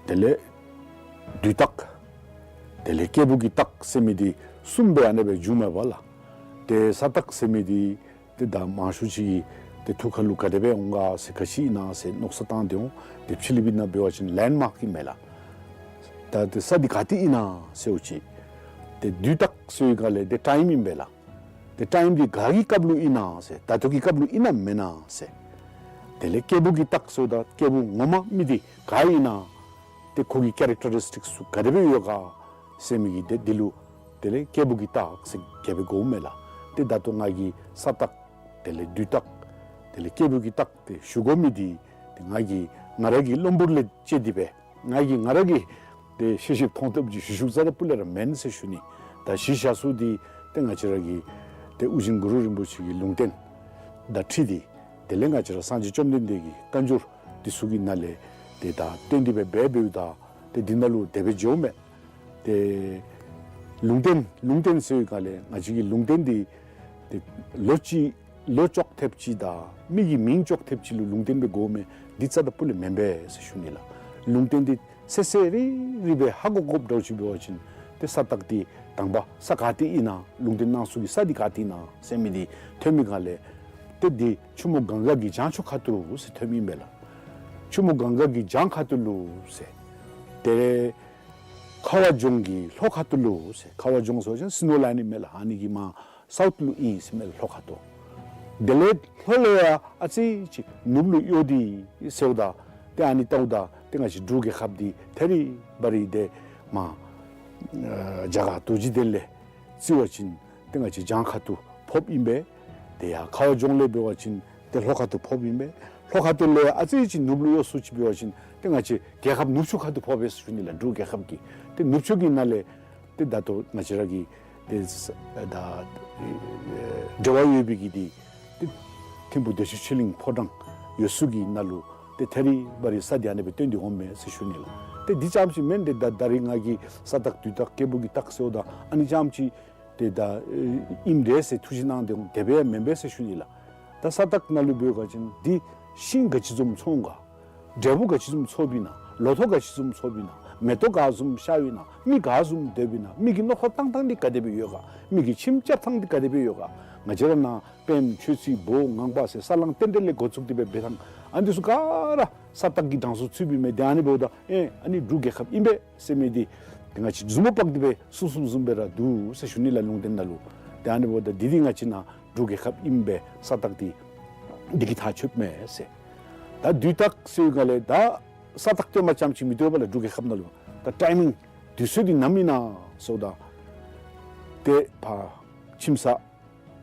དེ་ལས་དུས་བརྟག། དེ་ལས་སྐྱེས་བུ་གི་བརྟག་ཟེར་མི་འདི་གསུམ་སྦེ་ཨ་ནེ་སྦེ་འབྱུངམ་མས་པ་ལགས། ཏེ་ས་བརྟག་ཟེར་མི་འདི་ཏེ་ད་མང་ཤོས་ཅིག་གིས་ཏེ་ཐུགས་ཁ་ལུ་ག་དེ་སྦེ་འོང་ག་ཟེར་ག་ཅི་ཨིན་ན་ཟེར་མནོ་བསམ་བཏང་སྟེ་འོང་། ཏེ་ཕྱི་གླིང་པའི་ནང་འབད་བ་ཅིན་ལེནཌ་མཱརཀ་ཨིན་མས་ལགས། ད་ཏེ་ས་འདི་ག་ཏེ་ཨིན་ན་ཟེར་འོང་ཅི། ཏེ་དུས་བརྟག་ཟེར་བའི་སྒང་ལས་ཏེ་ཊའིམ་ཨིན་པས་ལགས། ཏེ་ཊའིམ་འདི་ག་གི་སྐབས་ལུ་ཨིན་ན་ཟེར། ད་ལྟོ་གི་སྐབས་ལུ་ཨིན་ན་མེན་ན་ཟེར། དེ་ལས་སྐྱེས་བུ་གི་བརྟག་ཟེརཝ་ད་སྐྱེས་བུ་ངོ་མ་མི་འདི་ག་ཨིན་ན། ཏེ་ཁོ་གི་ཀེ་རེག་ཊ་རི་སི་ཊིགསི་ཚུ་ག་དེ་སྦེ་ཡོད་ག་ཟེར་མི་གི་ཏེ་འདི་ལུ་དེ་ལས་སྐྱེས་བུ་གི་བརྟག་ཟེར་གྱལ་སྦེ་གོཝ་མས་ལགས། ཏེ་ད་ལྟོ་ང་གིས་ས་བརྟག། དེ་ལས་དུས་བརྟག། དེ་ལས་སྐྱེས་བུ་གི་བརྟག་ཏེ་ཞུ་དགོ་མི་འདི་ཏེ་ང་གིས་ང་ར་གི་བློན་པོ་ལས་བཅད་དེ་སྦེ་ང་གིས་ང་ར་གིས་ཏེ་ཤེས་ཤེསཔ་མཐོང་ཐོབ་ཅིག་ཞུ་ཞུཝ་རྩ་དང་སྤུ་ལས་ར་མེན་ཟེར་ཞུ་ནི། ད་གཞི་བཞག་ས་འདི་ཏེ་ང་བཅས་ར་གི་ཏེ་ཨོ་རྒྱན་གུ་རུ་རིན་པོ་ཆེ་གི་ལུང་བསྟན་དང་འཁྲིལ་ཏེ་དེ་ལས་ང་བཅས་ར་སངས་རྒྱས་བཅོམ་ལྡན་འདས་ཀྱི་བཀའ་འགྱུར་འདི་ཚུ་གི་ནང་ལས་ཏེ་ད་བཏོན་ཏེ་སྦེ་འབད་འབདཝ་ད་ཏེ་འདི་ནང་ལུ་དེ་སྦེ་བྱོནམ་མས། ཏེ་ལུང་བསྟན་ལུང་བསྟན་ཟེར་བའི་སྒང་ལས་ང་བཅས་ཀྱི་ལུང་བསྟན་འདི་ཏེ་ལོ་གཅིག་ལོ་ཅོག་འཐདཔ་ཅིག་དང་མི་གི་མིང་ཅོག་འཐདཔ་ཅིག་ལུ་ལུང་བསྟན་སྦེ་གོཝ་མས། འདི་རྩ་དང་སྤུ་ལས་མེན་པས་ཟེར་ཞུ་ནི་ལགས། ལུང་བསྟན་འདི་སེ་སེ་རི་རི་སྦེ་ཧ་གོ་དགོཔ་འདྲཝ་ཅིག་འབད་བ་ཅིན་ཏེ་ས་བརྟག་འདི་དང་པ་ས་ག་ཏེ་ཨིན་ན་ལུང་བསྟན་གནང་ས་གི་ས་འདི་ག་ཏེ་ཨིན་ན་ཟེར་མི་འདི་ཐོན་མི་སྒང་ལས་ཏེ་འདི་ཆུ་མོ་གངྒཱ་གི་བྱང་ཕྱོགས་ཁ་ཐུག་ཟེར་ཐོནམ་ཨིན་པས་ལགས། ཆུ་མོ་གངྒཱ་གི་བྱང་ཁ་ཐུག་ལུ་ཟེར། དེ་ལས་ཁ་བ་ལྗོངས་ཀྱི་ལྷོ་ཁ་ཐུག་ལུ་ཟེར། ཁ་བ་ལྗོངས་ཟེར་བ་ཅིན་སི་ནོ་ལའིན་ཨིན་མས་ལགས། ཨ་ནི་གི་མར་སའུཐ་ལུ་ཨིན་ཟེར་མས་ལགས་ལྷོ་ཁ་ཐུག། དེ་ལས་ལྷོ་ལས་ཡར་ཨ་ཙི་ཅིག་ནུབ་ལུ་གཡོ་སྟེ་ཟེརཝ་ད་ཏེ་ཨ་ནི་བལྟཝ་ད་ཏེ་ང་བཅས་འབྲུག་རྒྱལ་ཁབ་འདི་ཐད་རི་བ་རི་ཏེ་མར་ཨ་རྒྱ་གར་རྡོ་རྗེ་གདན་ལས་བརྩི་བ་ཅིན་ཏེ་ང་བཅས་བྱང་ཁ་ཐུག་ཕོགཔ་ཨིན་པས། ཏེ་ཡར་ཁ་བ་ལྗོངས་ལས་འབད་བ་ཅིན་ཏེ་ལྷོ་ཁ་ཐུག་ཕོགཔ་ཨིན་པས། ལྷོ་ཁ་ཐུག་ལས་ཨ་ཙི་ཅིག་ནུབ་ལུ་གཡོ་སུ་ཅིག་འབད་བ་ཅིན་ཏེ་ང་བཅས་རྒྱལ་ཁབ་ནུབ་ཕྱོགས་ཁ་ཐུག་ཕོག་པས་ཟེར་ཞུ་ནི་ལགས། འབྲུག་རྒྱལ་ཁབ་ཀྱི་ཏེ་ནུབ་ཕྱོགས་ཀྱི་ནང་ལས་ཏེ་ད་ལྟོ་ང་བཅས་ར་གི་ཏེ་ས་ད་འབྲེལ་བ་ཡོད་པའི་གི་འདི་ཏེ་ཐིམ་ཕུག་བདེ་ཆེན་ཆོས་གླིང་ཕོ་བྲང་ཡོད་ས་གི་ནང་ལུ་ཏེ་ཐད་རི་བ་རི་ས་འདི་ཨ་ནེ་སྦེ་བཏོན་ཏེ་འོངམ་མས་ཟེར་ཞུ་ནི་ལགས། ཏེ་འདི་ཙམ་ཅིག་མེན། ཏེ་ད་ད་རིས་ང་གིས་ས་བརྟག་དུས་བརྟག་སྐྱེས་བུ་གི་བརྟག་ཟེརཝ་ད་ཨ་ནི་ཙམ་ཅིག་ཏེ་ད་ཨིནམ་འདྲས་ཟེར་ཐུགས་བཞེད་གནང་སྟེ་འོང་། དེ་སྦེ་མེན་པས་ཟེར་ཞུ་ནི་ལགས། ད་ས་བརྟག་ནང་ལུ་འབད་བ་ཅིན་འདི་ཤིང་ག་ཅི་བཟུམ་ཚོང་ག་འབྲས་བུ་ག་ཅི་བཟུམ་ཚོགསཔ་ཨིན་ན་ལོ་ཐོག་ག་ཅི་བཟུམ་ཚོགསཔ་ཨིན་ན་མེ་ཏོག་ག་བཟུམ་ཤརཝ་ཨིན་ན་མི་ག་བཟུམ་སྡོདཔ་ཨིན་ན་མི་གི་མནོ་བསམ་བཏང་ཐངས་འདི་ག་དེ་སྦེ་ཡོད་ག་མི་གི་ཁྱིམ་རྐྱབ་ཐངས་འདི་ག་དེ་སྦེ་ཡོད་ག། ང་བཅས་ར་ནཱ་པདྨ་ཆོས་རྩེ་བོད་ངང་པ་ཟེར་ས་བསླང་རྟེན་འབྲེལ་ལས་འགོ་བཙུགས་ཏེ་སྦེ་འབད་ཐངས་ཨ་ནི་འདི་ཚུ་ག་ར་ས་བརྟག་གི་གྲངས་སུ་ཚུདཔ་ཨིན་མས། ཏེ་ཨ་ནི་འབདཝ་ད་ཨེ་ཨ་ནི་འབྲུག་རྒྱལ་ཁབ་ཨིན་པས་ཟེར་མི་འདི་ཏེ་ང་བཅས་མཛུབ་མོ་དཔག་སྟེ་སྦེ་ཚུགས་ཚུགསཔ་བཟུམ་སྦེ་ར་འདུག་ཟེར་ཞུ་ནི་ལགས། ལུང་བསྟན་ནང་ལུ། ཏེ་ཨ་ནི་འབདཝ་ད་འདི་འདི་ང་བཅས་ནཱ་འབྲུག་རྒྱལ་ཁབ་ཨིན་པས། ས་བརྟག་འདི་འདི་གིས་ཐག་ཆོདཔ་མས་ཟེར། ད་དུས་བརྟག་ཟེར་བའི་སྒང་ལས་ད་ས་བརྟག་བཏོན་པ་ཙམ་ཅིག་མི་བཏུབ་པས་ལགས། འབྲུག་རྒྱལ་ཁབ་ནང་ལུ་ད་ཊའིམ་མིང་དུས་ཚོད་འདི་ནམ་ཨིན་ན་ཟེརཝ་ད་ཏེ་ཕར་ཁྱིམ་ས་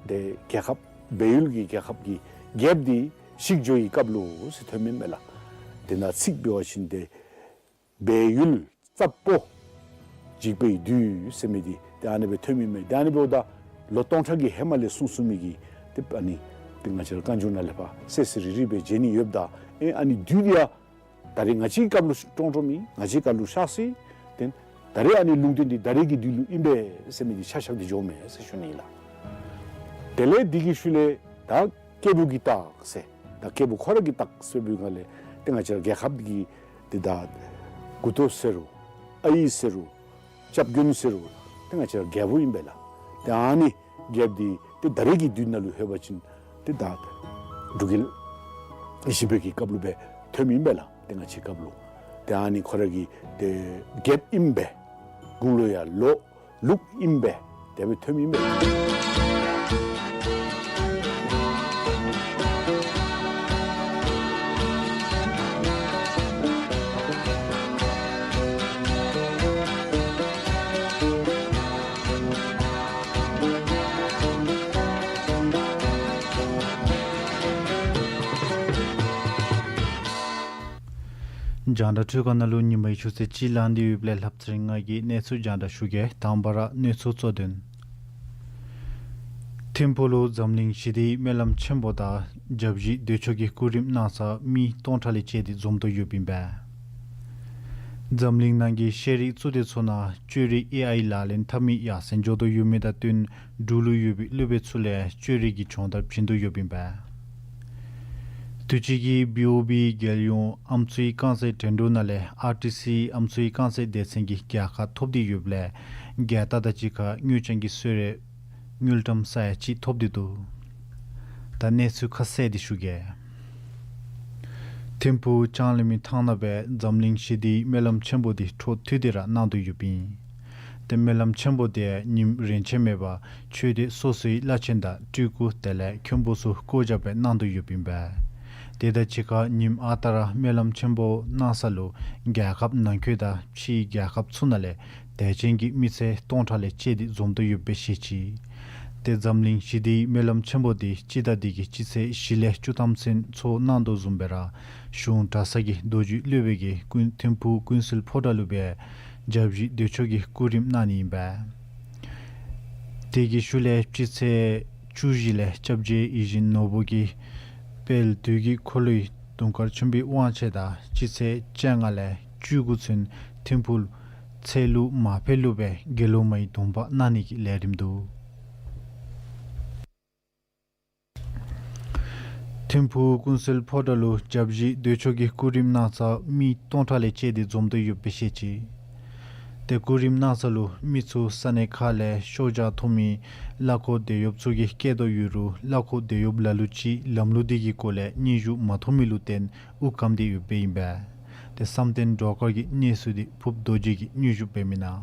ཏེ་རྒྱལ་ཁབ་སྦས་ཡུལ་གྱི་རྒྱལ་ཁབ་ཀྱི་རྒྱལཔོ་འདི་བཞུགས་འགྱོ་བའི་སྐབས་ལུ་ཟེར་ཐོནམ་ཨིན་མས་ལགས། ཏེ་ནཱ་ཚིག་འབད་བ་ཅིན་ཏེ་སྦས་ཡུལ་རྩ་བོ་འཇིག་པའི་དུས་ཟེར་མི་འདི་ཏེ་ཨ་ནེ་སྦེ་ཐོནམ་ཨིན་མས། ཏེ་ཨ་ནེ་འབདཝ་ད་ལོ་སྟོང་ཕྲག་གི་ཧེ་མ་ལས་གསུངས་གསུངས་མི་གི་ཏེ་ཨ་ནི་ཏེ་ང་བཅས་ར་བཀའ་འགྱུར་ནང་ལས་ཕར་སེ་སེ་རི་རི་སྦེ་མཇལ་ནི་ཡོདཔ་ད་ཨེ་ཨ་ནི་དུས་འདི་ཡང་ད་རེས་ང་བཅས་ཀྱི་སྐབས་ལུ་སྟོང་འགྱོ་མི་ང་བཅས་སྐབས་ལུ་ཤར་སོ་ཡི། ཏེ་ད་རེས་ཨ་ནི་ལུང་བསྟན་འདི་ད་རེས་ཀྱི་དུས་ལུ་ཨིན་པས་ཟེར་མི་འདི་ཆ་བཞག་སྟེ་འགྱོཝ་མས་ཟེར་ཞུ་ནི་ལགས། དེ་ལས་འདི་གི་ཤུལ་ལས་ད་སྐྱེས་བུ་གི་བརྟག་ཟེར། ད་སྐྱེས་བུ་ཁོ་ར་གི་བརྟག་ཟེར་བའི་སྒང་ལས་ཏེ་ང་བཅས་ར་རྒྱལ་ཁབ་ཀྱི་ཏེ་ད་མགུ་ཏོ་ཟེར་རུང་ཨའི་ཟེར་རུང་སྐྱབས་མགོན་ཟེར་རུང་ཏེ་ང་བཅས་ར་རྒྱལ་པོ་ཨིན་པས་ལགས། ཏེ་ཨ་ནི་རྒྱལཔོ་འདི་ཏེ་ད་རེས་ཀྱི་དུས་ནང་ལུ་ལྷོད་པ་ཅིན་ཏེ་ད་འབྲུག་རྒྱལ་ཞི་བའི་གི་སྐབས་ལུ་སྦེ་ཐོནམ་ཨིན་པས་ལགས། ཏེ་ང་བཅས་སྐབས་ལུ་ཏེ་ཨ་ནི་ཁོ་ར་གི་ཏེ་རྒྱལཔོ་ཨིན་པས། དགུང་ལོ་ཡང་ལོ་ལུག་ཨིན་པས། དེ་སྦེ་ཐོནམ་ཨིན་པས། རྒྱང་བསྒྲགས་འཕྲུལ་ཁང་ནང་ལུ་ཉིན་མའི་ཆུ་ཚོད་གཅིག་ལང་སྟེ་ཡོདཔ་ལས་ལྷ་བཙུན་རིང་ལྔ་གིས་གནས་ཚུལ་རྒྱང་བསྒྲགས་ཞུ་གེ། དང་པ་ར་གནས་ཚུལ་གཙོ་དོན། ཐིམ་ཕུག་ལུ་འཛམ་གླིང་ཞི་བདེའི་སྨོན་ལམ་ཆེན་པོ་དང་རྒྱབ་གཞི་འདོད་ཆགས་ཀྱི་སྐུ་རིམ་གནང་ས་མི་སྟོང་ཕྲག་ལས་བཅད་དེ་འཛོམས་དོ་ཡོདཔ་ཨིན་པས། འཛམ་གླིང་ནང་གི་ཤེས་རིག་གཙུག་སྡེ་ཚུ་ནང་བཅོས་རིག་ཨེ་ཨའི་ལག་ལེན་འཐབ་མི་ཡར་སེང་འགྱོ་དོ་ཡོད་མི་དང་བསྟུན་འབྲུག་ལུ་ཡོད་པའི་སློབ་དཔོན་ཚུ་ལས་བཅོས་རིག་གི་སྦྱོང་བརྡར་བྱིན་དོ་ཡོདཔ་ཨིན་པས། དུས་ཅི་གི་བི་ཨོ་བི་རྒྱལ་ཡོངས་ཨམ་སྲུའི་རྐང་རྩེད་འགྲན་བསྡུར་ནང་ལས་ཨར་ཊི་སི་ཨམ་སྲུའི་རྐང་རྩེད་སྡེ་ཚན་གྱིས་རྒྱལ་ཁ་ཐོབ་སྟེ་ཡོདཔ་ལས་རྒྱལ་རྟགས་དང་གཅིག་ཁར་དངུལ་རྐྱང་གི་གསོལ་རས་དངུལ་ཀྲམ་ས་ཡ་གཅིག་ཐོབ་སྟེ་འདུག། ད་གནས་ཚུལ་ཁ་གསལ་འདི་ཞུ་གེ། ཐིམ་ཕུག་ལྕང་གླིང་མི་ཐང་ནང་སྦེ་འཛམ་གླིང་ཞི་བདེའི་སྨོན་ལམ་ཆེན་པོ་འདི་འཕྲོ་མཐུད་དེ་ར་གནང་དོ་ཡོདཔ་ཨིན། ཏེ་སྨོན་ལམ་ཆེན་པོ་འདི་ཉིནམ་རེ་ཆད་མེད་པར་ཆོས་སྡེ་སོ་སོའི་བླ་ཆེན་དང་སྤྲུལ་སྐུ་དེ་ལས་མཁན་པོ་ཚུ་སྐུ་བཅར་སྦེ་གནང་དོ་ཡོདཔ་ཨིན་པས། དེ་དང་གཅིག་ཁར་ཉིནམ་ཨ་རྟག་ར་སྨོན་ལམ་ཆེན་པོ་གནང་ས་ལུ་རྒྱལ་ཁབ་ནང་འཁོད་དང་ཕྱིའི་རྒྱལ་ཁབ་ཚུ་ནང་ལས་དད་ཅན་གྱི་མི་སེར་སྟོང་ཕྲག་ལས་བཅད་དེ་འཛོམས་དོ་ཡོདཔ་སྦེ་བཤད་ཅི། ཏེ་འཛམ་གླིང་ཞི་བདེའི་སྨོན་ལམ་ཆེན་པོ་འདི་སྤྱི་ཟླ་འདི་གི་སྤྱི་ཚེས་བཞི་ལས་བཅུ་ཐམ་ཚུན་ཚོགས་གནང་དོ་བཟུམ་སྦེ་ར་གཞུང་གྲྭ་ཚང་གི་རྡོ་རྗེ་སློབ་དཔོན་གྱིས་ཀུན་ཐིམ་ཕུག་ཀུན་གསལ་ཕོ་བྲང་ལུ་སྦེ་རྒྱབ་བཞི་འདོད་ཆགས་ཀྱི་སྐུ་རིམ་གནང་ནི་ཨིན་པས། དེ་གི་ཤུལ་ལས་སྤྱི་ཚེས་བཅུ་བཞི་ལས་སྐྱབས་རྗེ་ཡིད་བཞིན་ནོར་བུ་གིས་དཔལ་དུས་ཀྱི་འཁོར་ལོའི་དུང་དཀར་ཆེན་པོའི་དབང་ཆེན་དང་སྤྱི་ཚེས་བཅོ་ལྔ་ལས་བཅུ་དགུ་ཚུན་ཐིམ་ཕུག་ཚལ་ལུ་མ་ཕེབས་ལུ་སྦེ་དགེ་སློང་མའི་སྡོམ་པ་གནང་ནི་གི་ལས་རིམ་འདུག། ཐིམ་ཕུག་ཀུན་གསལ་ཕོ་བྲང་ལུ་རྒྱབ་བཞི་འདོད་ཆགས་ཀྱི་སྐུ་རིམ་གནང་ས་མི་སྟོང་ཕྲག་ལས་བཅད་དེ་འཛོམས་དོ་ཡོདཔ་སྦེ་བཤད་ཅི། ཏེ་སྐུ་རིམ་གནང་ས་ལུ་མི་ཚུ་ས་གནས་ཁག་ལས་ཤོག་བྱང་ཐོབ་མི་གླ་འཁོར་འདེད་གཡོགཔ་ཚུ་གིས་བསྐྱལ་དོ་ཡོད་རུང་གླ་འཁོར་འདེད་གཡོགཔ་ལ་ལུ་ཅིག་ལམ་ལུགས་འདི་གི་སྐོར་ལས་སྙན་ཞུ་མ་ཐོབ་མི་ལུ་བརྟེན་དབུགས་སྐམ་སྟེ་ཡོདཔ་ཨིན་པས། ཏེ་བསམ་གཏན་སྒྲོལ་དཀར་གྱི་གནས་ཚུལ་འདི་ཕུབ་རྡོ་རྗེ་གིས་སྙན་ཞུ་འབད་མི་ནང་།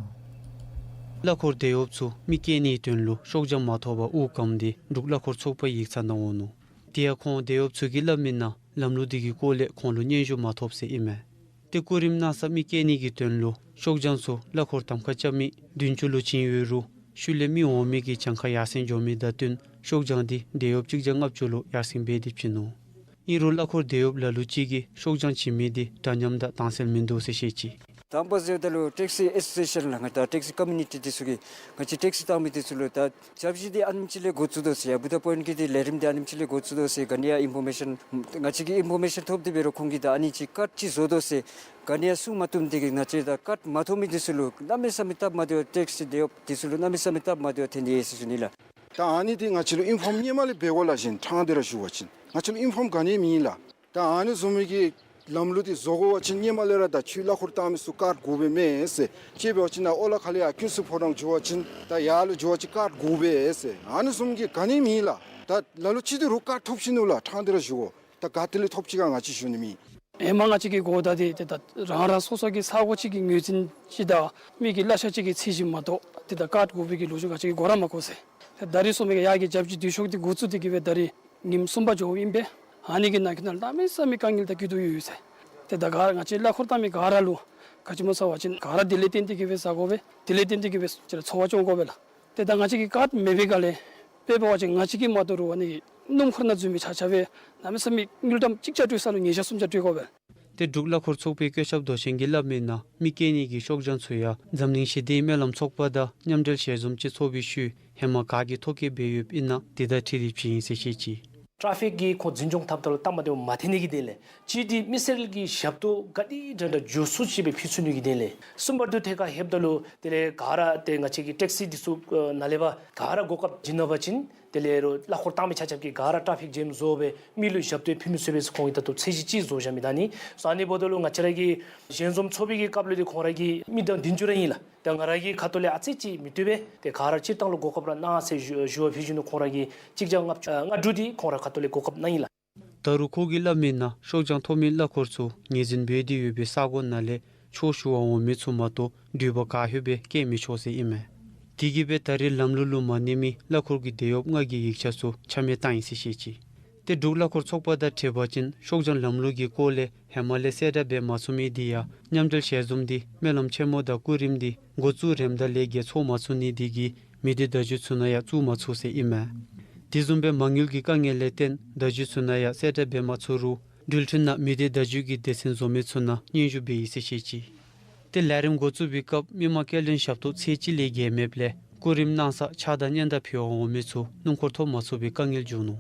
གླ་འཁོར་འདེད་གཡོགཔ་ཚུ་མི་བསྐྱལ་ནིའི་དོན་ལུ་ཤོག་བྱང་མ་ཐོབ་པར་དབུགས་སྐམ་སྟེ་འབྲུག་གླ་འཁོར་ཚོགས་པའི་ཡིག་ཚང་ནང་འོང་ནུག། དེ་ཡང་ཁོང་འདེད་གཡོགཔ་ཚུ་གིས་སླབ་མི་ནང་ལམ་ལུགས་འདི་གི་སྐོར་ལས་ཁོང་ལུ་སྙན་ཞུ་མ་ཐོབ་ཟེར་ཨིན་མས། ཏེ་སྐུ་རིམ་གནང་ས་མི་བསྐྱལ་ནི་གི་དོན་ལུ་ཤོག་བྱང་ཚུ་གླ་འཁོར་གདམ་ཁ་རྐྱབ་མི་བདུན་ཅུ་ལུ་བྱིན་ཡོད་རུང་ཤུལ་ལས་མི་འོང་མི་གི་གྱངས་ཁ་ཡར་སེང་འགྱོ་མི་དང་བསྟུན་ཤོག་བྱང་འདི་འདེད་གཡོགཔ་གཅིག་བརྒྱ་ལྔ་བཅུ་ལུ་ཡར་སེང་འབད་དེ་བྱིན་ནུག། ཨིན་རུང་གླ་འཁོར་འདེད་གཡོགཔ་ལ་ལུ་ཅིག་གིས་ཤོག་བྱང་བྱིན་མི་འདི་འདྲ་མཉམ་དང་དྭངས་གསལ་མིན་འདུག་ཟེར་བཤད་ཅི། དང་པ་ཟེརཝ་ད་ལུ་ཊེག་སི་ཨེ་སོ་སི་ཨེ་ཤཱན་ལགས་ད་ཊེག་སི་ཀོ་མིའུ་ནི་ཊི་འདི་ཚུ་གིས་ང་བཅས་ཊེག་སི་བཏང་མི་འདི་ཚུ་ལུ་ད་རྒྱབ་བཞི་འདི་ཨ་ནེམ་ཅིག་ལས་འགོ་བཙུགས་དོ་ཟེར་ཡ་བུདྡྷ་པོ་ཡིནཊ་གི་འདི་ལས་རིམ་འདི་ཨ་ནེམ་ཅིག་ལས་འགོ་བཙུགས་དོ་ཟེར་ག་ནི་ཡང་ཨིན་ཕོར་མེ་ཤཱན་ང་བཅས་ཀྱིས་ཨིན་ཕོར་མེ་ཤཱན་ཐོབ་སྟེ་འབད་རུང་ཁོང་གིས་ད་ཨ་ནི་ཅིག་ཀཱཌ་ཅིག་བཟོ་དོ་ཟེར་ག་ནི་ཡང་གསུང་མ་བཏུབ། འདི་གིས་ང་བཅས་ད་ཀཱཌ་མ་ཐོབ་མི་འདི་ཚུ་ལུ་གནམ་མེད་ས་མེད་སྟབས་མ་བདེཝ་ཊེག་སི་འདེད་གཡོགཔ་འདི་ཚུ་ལུ་གནམ་མེད་ས་མེད་སྟབས་མ་བདེཝ་ཐོན་ཏེ་ཡོད་ཟེར་ཞུ་ནི་ལགས། ད་ཨ་ནི་འདི་ང་བཅས་ལུ་ཨིན་ཕོརམ་ཧེ་མ་ལས་འབད་དགོ་ལགས་ཟེར་ཕྲང་སྟེ་ར་ཞུ་བ་ཅིན་ང་བཅས་ལུ་ཨིན་ཕོརམ་ག་ནི་མེད་ལགས། ད་ཨ་ནི་བཟུམ་མའི་གི་ལམ་ལུགས་འདི་བཟོ་དགོ་པ་ཅིན་ཧེ་མ་ལས་ར་ད་ཁྱོད་གླ་འཁོར་བཏང་མི་ཚུ་ཀཱཌ་དགོ་པས་མས་ཟེར། དཔྱེ་འབད་བ་ཅིན་ད་ཨོ་ལ་ཁ་ལས་ཡར་ཀུན་གསལ་ཕོ་བྲང་འགྱོ་བ་ཅིན་ད་ཡར་ལུ་འགྱོ་བ་ཅིན་ཀཱཌ་དགོ་པས་ཟེར། ཨ་ནི་བཟུམ་གྱི་ག་ནི་མེད་ལགས། ད་ལ་ལུ་ཅིག་འདི་རུང་ཀཱཌ་ཐོབ་ཅི་ནུག་ལགས། ཕྲང་སྟེ་ར་ཞུ་དགོ། ད་ག་ཏེ་ལས་ཐོབ་ཅི་ག་ང་བཅས་ཞུ་ནི་མེད། ཧེ་མ་ང་བཅས་ཀྱིས་གོཝ་ད་འདི་ཏེ་ད་རང་རང་སོ་སོ་གི་ས་གོ་ཅིག་གི་ངོས་འཛིན་ཅིག་དང་མི་གི་གླ་ཆ་ཅིག་གི་ཚད་གཞི་མ་གཏོགས་ཏེ་ད་ཀཱཌ་དགོ་པའི་གི་ལོ་རྒྱུས་ང་བཅས་ཀྱིས་གོ་ར་མ་གོ་ཟེར། ཏེ་ད་རིས་སོ་མི་གི་ཡར་གྱི་རྒྱབ་བཞི་འདི་ཤོག་འདི་འགོ་བཙུགས་ཏེ་གི་སྦེ་ད་རིས་ཉིནམ་གསུམ་པ་འགྱོཝ་ཨིན་པས། ཨ་ནི་གི་ནང་འཁོད་ནང་ལུ་གནམ་མེད་ས་མེད་དཀའ་ངལ་དང་སྐྱིད་སྡུག་ཡོད་ཡོད་ཟེར། ཏེ་ད་ག་ར་ང་བཅས་གླ་འཁོར་བཏང་མི་ག་ར་ལུ་ག་ཅི་སྨོ་ཟེར་བ་ཅིན་ག་ར་དེ་ལས་བརྟེན་ཏེ་གི་སྦེ་ཟ་དགོ་པས། དེ་ལས་བརྟེན་ཏེ་གི་སྦེ་ཅིག་ར་འཚོ་བ་སྐྱོང་དགོ་པས་ལགས། ཏེ་ད་ང་བཅས་ཀྱི་ཀཱཌ་མེད་པའི་སྒང་ལས་དཔེ་འབད་བ་ཅིན་ང་བཅས་ཀྱིས་མ་དོ་རུང་ཨ་ནི་སྣུམ་འཁོར་ནང་འཛུལ་མི་ཆ་ཁྱབ་སྦེ་གནམ་མེད་ས་མེད་དངུལ་ཀྲམ་གཅིག་ཆ་སྤྲོད་ས་ལུ་ཉིས་བརྒྱ་སུམ་བརྒྱ་སྤྲོད་དགོ་པས། ཏེ་འབྲུག་གླ་འཁོར་ཚོགས་པའི་བཀོད་ཁྱབ་མདོ་ཆེན་གྱིས་སླབ་མིའི་ནང་མི་བསྐྱལ་ནི་གི་ཤོག་བྱང་ཚུ་ཡང་འཛམ་གླིང་ཞི་བདེའི་སྨོན་ལམ་ཚོགས་པ་དང་མཉམ་འབྲེལ་ཞལ་འཛོམས་ཅིག་ཚོགས་པའི་ཤུལ་ཧེ་མ་ག་གིས་ཐོ་བཀོད་འབད་ཡོདཔ་ཨིན་ན་དེ་དང་འཁྲིལ་ཏེ་བྱིན་ཡི་ཟེར་བཤད་ཅི། ཊ་ཕིག་གིས་ཁོང་འཛིན་སྐྱོང་འཐབ་ད་ལུ་སྟབས་མ་བདེཝ་མ་ཐོན་ནི་གི་དོན་ལས་གཅིག་འདི་མི་སེར་གྱི་ཞབས་ཏོག་ག་དེ་དྲག་དྲག་མགྱོགས་སུ་ཅིག་སྦེ་ཕུལ་ཚུགས་ནི་གི་དོན་ལས། གསུམ་པ་འདི་ཐད་ཁར་ལྷོདཔ་ད་ལུ་དེ་ལས་ག་ར་ཏེ་ང་བཅས་ཀྱི་ཊེག་སི་འདི་ཚུ་ནང་ལས་ཕར་ག་ར་གོ་སྐབས་བྱིན་ནུག་པ་ཅིན་དེ་ལས་རོགས་གླ་འཁོར་བཏང་མི་ཆ་ཁྱབ་ཀྱིས་ག་ར་ཊ་ཕིག་ཇེམ་བཟོ་སྦེ་མི་ལུ་ཞབས་ཏོག་ཕུལ་མི་ཚུགས་པས་ཟེར་ཁོང་གིས་ད་ལྟོ་ཚད་གཞི་ཅིག་བཟོ་བཞག་མི་ད་ནི། སོ་ཨ་ནི་འབདཝ་ད་ལུ་ང་བཅས་ར་གི་ཞལ་འཛོམས་ཚོགས་པའི་གི་སྐབས་ལུ་འདི་ཁོང་ར་གི་མི་དང་བདུན་ཅུ་ར་ཨིན་ལགས། ད་ང་ར་གི་ཁ་ཐུག་ལས་ཨ་ཙི་ཅིག་མི་བཏུབ་པས། ཏེ་ག་ར་སྤྱིར་བཏང་ལུ་གོ་སྐབས་ར་གནང་ཟེར་ཞུ་ཞུ་བ་ཕུལ་ཞུ་ནུག། ཁོང་ར་གིས་གཅིག་བརྒྱ་ལྔ་བཅུ་ལྔ་དྲུག་འདི་ཁོང་ར་ཁ་ཐུག་ལས་གོ་སྐབས་གནང་ཡི་ལགས། ད་རུང་ཁོ་གིས་སླབ་མིའི་ནང་ཤོག་བྱང་ཐོབ་མི་གླ་འཁོར་ཚུ་ངོས་འཛིན་འབད་དེ་ཡོད་པའི་ས་གོ་ནང་ལས་ཆོས་ཞུ་བར་འོང་མི་ཚུ་མ་གཏོགས་འགྲུལ་པ་ག་ལྷོད་སྦེ་བསྐྱལ་མི་ཆོག་ཟེར་ཨིན་མས། དེ་གིས་སྦེ་ད་རེས་ལམ་ལུགས་ལུ་མ་གནས་མི་གླ་འཁོར་གྱི་འདེད་གཡོགཔ་ལྔ་གི་ཡིག་ཆ་ཚུ་ཆ་མེད་བཏང་ཡི་ཟེར་བཤད་ཅི། ཏེ་འབྲུག་གླ་འཁོར་ཚོགས་པ་དང་འཁྲིལ་བ་ཅིན་ཤོག་བྱང་ལམ་ལུགས་ཀྱི་སྐོར་ལས་ཧེ་མ་ལས་གསལ་བསྒྲགས་འབད་མ་ཚུགས་མི་འདི་ཡང་མཉམ་འབྲེལ་ཞལ་འཛོམས་འདི་སྨོན་ལམ་ཆེན་མོ་དང་སྐུ་རིམ་འདི་འགོ་བཙུགས་རནམ་ད་ལས་བརྒལ་ཚོགས་མ་ཚུགས་ནི་འདི་གིས་མི་སྡེ་བརྡ་བརྒྱུད་ཚུ་ནང་ཡང་བཙུགས་མ་ཚུགས་ཟེར་ཨིན་མས། དེ་བཟུམ་སྦེ་མ་དངུལ་གྱི་དཀའ་ངལ་ལས་བརྟེན་བརྡ་བརྒྱུད་ཚུ་ནང་ཡང་གསལ་བསྒྲགས་འབད་མ་ཚུགས་རུང་ འགྲུལ་འཕྲིན་ནང་མི་སྡེ་བརྡ་བརྒྱུད་ཀྱི་སྡེ་ཚན་བཟོ་མི་ཚུ་ནང་སྙན་ཞུ་འབད་ཡི་ཟེར་བཤད་ཅི། ཏེ་ལས་རིམ་འགོ་བཙུགས་པའི་སྐབས་མི་མང་སྐྱེལ་འདྲེན་ཞབས་ཏོག་ཚད་གཅིག་ལས་བརྒལ་མེདཔ་ལས་སྐུ་རིམ་གནང་ས་ཕྱག་དང་སྙན་དར་ཕུལ་བར་འོང་མི་ཚུ་སྣུམ་འཁོར་ཐོབ་མ་ཚུགས་པའི་དཀའ་ངལ་བྱུང་ནུག།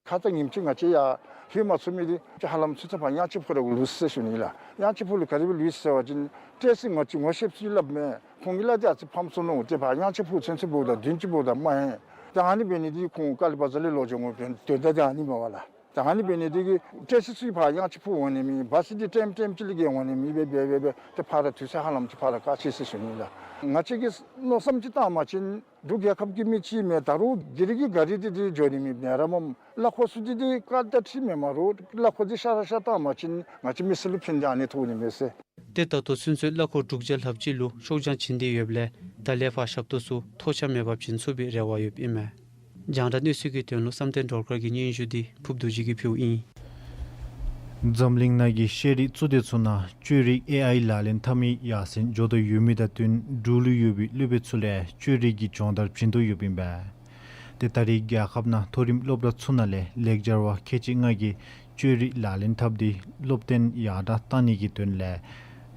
ཁ་ཙ་ཉིནམ་གཅིག་ང་བཅས་ཡར་ལྷོད་མ་ཚུགས་མི་འདི་ཧ་ལམ་ཚུན་ཚོད་ཕར་གཡང་ཆེན་ཕུག་ར་གུ་ལུས་སོ་ཟེར་ཞུ་ནི་ལགས། གཡང་ཆེན་ཕུག་ལུ་ག་དེ་སྦེ་ལུས་ཟེར་བ་ཅིན་ཊེ་སི་ང་བཅས་ངོ་ཤེསཔ་ཅིག་སླབ་མས། ཁོང་གིས་སླབ་སྟེ་ཨ་ཙི་ཕམ་སོང་ནུག། ཏེ་ཕར་གཡང་ཆེན་ཕུག་ཚུན་ཚོད་འབདཝ་ད་བདུན་ཅིག་འབདཝ་ད་མ་ཧེ། ད་ཨ་ནི་འབད་ནི་འདི་ཁོང་ཀ་ལི་བ་ཛར་ལས་ལོག་འགྱོ་འོང་དོན་དག་འདི་ཨ་ནི་མས་པ་ལགས། ད་ཨ་ནི་འབད་ནི་འདི་གིས་ཊེ་སི་ཚུ་ཕར་གཡང་ཆེན་ཕུག་འོང་ནི་མེད། བཱསི་འདི་ཊེམ་ཊེམ་ཅིག་ལས་བརྒལ་འོང་ནི་མེད། འབད་འབད་འབད་འབད་ཏེ་ཕར་ར་དུས་ཚོད་ཧ་ལམ་ཅིག་ཕར་ར་བཀག་ཅི་ཟེར་ཞུ་ནི་ལགས། ང་བཅས་ཀྱིས་མནོ་བསམ་ཅིག་བཏང་བ་ཅིན་འབྲུག་རྒྱལ་ཁབ་ཀྱི་མི་ཅིག་མས། ད་རུང་དེ་རིགས་ཀྱི་ག་རི་འདི་འདི་འགྱོ་ནི་མེད་ནི་ར་མས། གླ་འཁོར་ཚུ་འདི་འདི་ཀ་ད་ཁྲིད་མེད་མ་རུང་གླ་འཁོར་འདི་ཤ་ར་ཤ་བཏང་བ་ཅིན་ང་བཅས་མི་སེར་ལུ་ཕན་ཏེ་ཨ་ནི་ཐོགས་ནི་མས་ཟེར། ཏེ་ད་ལྟོ་ཚུན་ཚོད་གླ་འཁོར་དྲུག་བརྒྱ་ལྷགཔ་ཅིག་ལུ་ཤོག་བྱང་བྱིན་ཏེ་ཡོདཔ་ལས་ད་ལས་ཕར་ཞབས་ཏོག་ཚུ་ཐོགས་ཆགས་མེད་པར་བྱིན་ཚུགས་པའི་རེ་བ་ཡོདཔ་ཨིན་མས། རྒྱང་བསྒྲགས་གནས་ཚུལ་གྱི་དོན་ལུ་བསམ་གཏན་སྒྲོལ་དཀར་གྱི་སྙན་ཞུ་འདི་ཕུརབ་རྡོ་རྗེ་གིས་ཕུལཝ་ཨིན། འཛམ་གླིང་ནང་གི་ཤེས་རིག་གཙུག་སྡེ་ཚུ་ནང་བཅོས་རིག་ཨེ་ཨའི་ལག་ལེན་འཐབ་མི་ཡར་སེང་འགྱོ་དོ་ཡོད་མི་དང་བསྟུན་འབྲུག་ལུ་ཡོད་པའི་སློབ་དཔོན་ཚུ་ལས་བཅོས་རིག་གི་སྦྱོང་བརྡར་བྱིན་དོ་ཡོདཔ་ཨིན་པས། ཏེ་ད་རེས་རྒྱལ་ཁབ་ནང་མཐོ་རིམ་སློབ་གྲྭ་ཚུ་ནང་ལས་ལེགས་སྦྱར་བ་ཁལ་གཅིག་ལྔ་གིས་བཅོས་རིག་ལག་ལེན་འཐབ་སྟེ་སློབ་སྟོན་ཡར་དྲགས་གཏང་ནི་གི་དོན་ལས་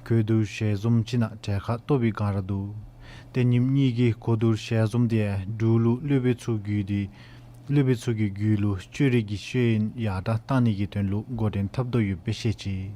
གོས་བསྡུར་ཞལ་འཛོམས་ཅིག་ནང་གྲལ་ཁར་གཏོགས་པའི་སྒང་ར་འདུག། ཏེ་ཉིནམ་གཉིས་ཀྱི་གོ་བསྡུར་ཞལ་འཛོམས་འདི་འབྲུག་ལུ་སློབ་དཔོན་ཚུ་བརྒྱུད་དེ་སློབ་དཔོན་ཚུ་གི་བརྒྱུད་ལུ་བཅོས་རིག་གི་ཤེས་ཡོན་ཡར་དྲགས་གཏང་ནི་གི་དོན་ལུ་འགོ་འདྲེན་འཐབ་དོ་ཡོདཔ་སྦེ་བཤད་ཅི།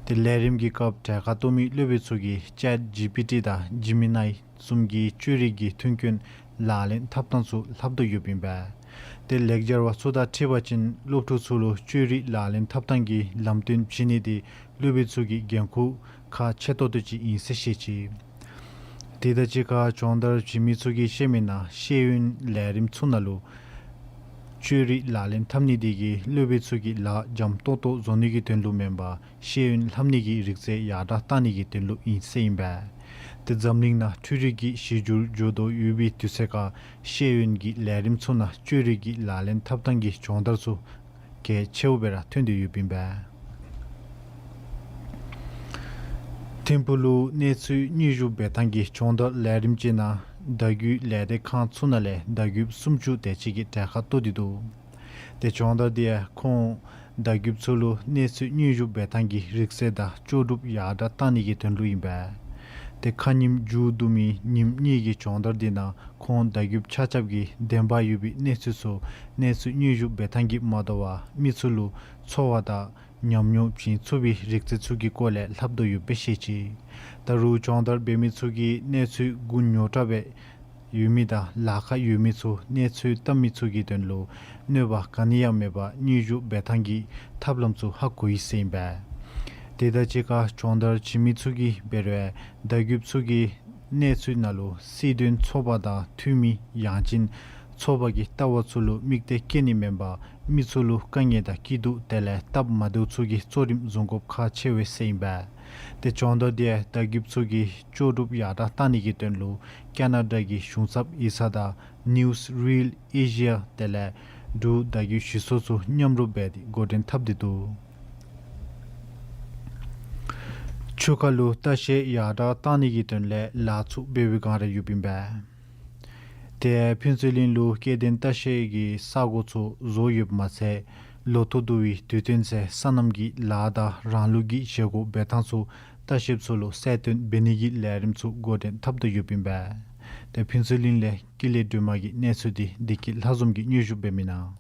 ཏེ་ལས་རིམ་གྱི་སྐབས་གྲལ་ཁར་གཏོགས་མི་སློབ་དཔོན་ཚུ་གིས་ཅེཊ་ཇི་པི་ཊི་དང་ཇི་མི་ནའི་གསུམ་གྱི་བཅོས་རིག་གི་མཐུན་རྐྱེན་ལག་ལེན་འཐབ་ཐངས་ཚུ་ལྷབ་དོ་ཡོདཔ་ཨིན་པས། ཏེ་ལེགས་སྦྱར་བ་ཚུ་དང་འཁྲིལ་བ་ཅིན་སློབ་ཕྲུག་ཚུ་ལུ་བཅོས་རིག་ལག་ལེན་འཐབ་ཐངས་ཀྱི་ལམ་སྟོན་བྱིན་ནི་འདི་སློབ་དཔོན་ཚུ་གི་འགན་ཁུར་ཁག་ཆེ་ཏོག་ཏོ་ཅིག་ཨིན་ཟེར་བཤད་ཅི། དེ་དང་གཅིག་ཁར་སྦྱོང་བརྡར་བྱིན་མི་ཚུ་གིས་བཤད་མི་ནང་ཤེས་ཡོན་ལས་རིམ་ཚུ་ནང་ལུ་བཅོས་རིག་ལག་ལེན་འཐབ་ནི་འདི་གིས་སློབ་དཔོན་ཚུ་གི་ལཱ་འཇམ་ཏོང་ཏོ་བཟོ་ནི་གི་དོན་ལུ་མེན་པར་ཤེས་ཡོན་ལྷབ་ནི་གི་རིག་རྩལ་ཡར་དྲགས་གཏང་ནི་གི་དོན་ལུ་ཨིན་ཟེར་ཨིན་པས། ཏེ་འཛམ་གླིང་ནང་འཕྲུལ་རིག་གི་གཞི་འགྱུར་འགྱོ་དོ་ཡོད་པའི་དུས་ཚོད་ཁར་ཤེས་ཡོན་གྱི་ལས་རིམ་ཚུ་ནང་བཅོས་རིག་གི་ལག་ལེན་འཐབ་ཐངས་ཀྱི་སྦྱོང་བརྡར་ཚུ་གལ་ཆེཝ་སྦེ་ར་ཐོན་ཏེ་ཡོདཔ་ཨིན་པས། ཐིམ་ཕུག་ལུ་གནས་ཚུལ་དངོས་ཞུ་འབད་ཐངས་ཀྱི་སྦྱོང་བརྡར་ལས་རིམ་ཅིག་ནང་བརྡ་བརྒྱུད་ལས་སྡེ་ཁང་ཚུ་ནང་ལས་བརྡ་བརྒྱུདཔ་སུམ་ཅུ་དེ་ཅིག་གིས་གྲལ་ཁར་གཏོགས་ཏེ་འདུག། ཏེ་སྦྱོང་བརྡར་འདི་ཡང་ཁོང་བརྡ་བརྒྱུདཔ་ཚུ་ལུ་གནས་ཚུལ་དངོས་ཞུ་འབད་ཐངས་ཀྱི་རིག་རྩལ་དང་ལྕོགས་གྲུབ་ཡར་དྲགས་གཏང་ནི་གི་དོན་ལུ་ཨིན་པས། ཏེ་ཁ་ཉིནམ་མཇུག་བསྡུ་མི་ཉིནམ་གཉིས་ཀྱི་སྦྱོང་བརྡར་འདི་ནང་ཁོང་བརྡ་བརྒྱུདཔ་ཆ་ཁྱབ་ཀྱིས་བདེན་པ་ཡོད་པའི་གནས་ཚུལ་ཚུ་གནས་ཚུལ་དངོས་ཞུ་འབད་ཐངས་ཀྱིས་མ་དོ་བར་མི་ཚུ་ལུ་ཚོར་བ་དང་ཉམས་མྱོང་བྱིན་ཚུགས་པའི་རིག་རྩལ་ཚུ་གི་སྐོར་ལས་ལྷབ་དོ་ཡོདཔ་སྦེ་བཤད་ཅི། ད་རུང་སྦྱོང་བརྡར་འབད་མི་ཚུ་གིས་གནས་ཚུལ་གུ་ཉོག་དྲགས་སྦེ་ཡོད་མི་དང་ལཱ་ཁག་ཡོད་མི་ཚུ་གནས་ཚུལ་བཏབ་མི་ཚུ་གི་དོན་ལུ་གནོད་པ་ག་ནི་ཡང་མེད་པར་དངོས་ཞུ་འབད་ཐངས་ཀྱི་ཐབས་ལམ་ཚུ་ཧ་གོ་ཡི་ཟེར་ཨིན་པས། དེ་དང་གཅིག་ཁར་སྦྱོང་བརྡར་བྱིན་མི་ཚུ་གིས་འབད་རུང་བརྡ་བརྒྱུདཔ་ཚུ་གིས་གནས་ཚུལ་ནང་ལུ་སྲིད་དོན་ཚོགས་པ་དང་འཐུས་མི་ཡང་ཅིན་ཚོགས་པ་གི་ལྟ་བ་ཚུ་ལུ་དམིགས་གཏད་བསྐྱེད་ནི་མེན་པར་མི་ཚུ་ལུ་དཀའ་ངལ་དང་སྐྱིད་སྡུག་དེ་ལས་སྟབས་མ་བདེཝ་ཚུ་གི་གཙོ་རིམ་བཟུང་དགོཔ་ཁག་ཆེ་བས་ཟེར་ཨིན་པས། ཏེ་སྦྱོང་བརྡར་འདི་བརྡ་བརྒྱུདཔ་ཚུ་གིས་ལྕོགས་གྲུབ་ཡར་དྲགས་གཏང་ནི་གི་དོན་ལུ་ཀ་ན་ཌ་གི་གཞུང་ཚབ་ཡིག་ཚང་དང་Newsreel Asia དེ་ལས་འབྲུག་བརྡ་བརྒྱུད་ཞུ་ཚོགས་ཚུ་མཉམ་རུབ་འབད་དེ་འགོ་འདྲེན་འཐབ་སྟེ་འདུག། ཆུ་ཁ་ལུ་ལྟ་བཤལ་ཡར་དྲགས་གཏང་ནི་གི་དོན་ལས་ལཱ་ཚུ་འབད་བའི་སྒང་ར་ཡོདཔ་ཨིན་པས། ཏེ་ཕུན་ཚོགས་གླིང་ལུ་སྐྱེ་ལྡན་ལྟ་བཤལ་གྱི་ས་གོ་ཚུ་བཟོ་ཡོདཔ་མ་ཚད་ལོ་ཐོག་བསྡུ་བའི་དུས་སྟོན་ཚེ་སོ་ནམ་གྱི་ལཱ་དང་རང་ལུགས་ཀྱི་བཞེས་སྒོ་འབད་ཐངས་ཚུ་ལྟ་བཤལཔ་ཚུ་ལུ་གསལ་སྟོན་འབད་ནི་གི་ལས་རིམ་ཚུ་འགོ་འདྲེན་འཐབ་དོ་ཡོདཔ་ཨིན་པས། ཏེ་ཕུན་ཚོགས་གླིང་ལས་ཀུན་ལེགས་སྒྲོལ་མ་གི་གནས་ཚུལ་འདི་བདེ་སྐྱིད་ལྷ་འཛོམས་ཀྱིས་སྙན་ཞུ་འབད་མི་ནང་།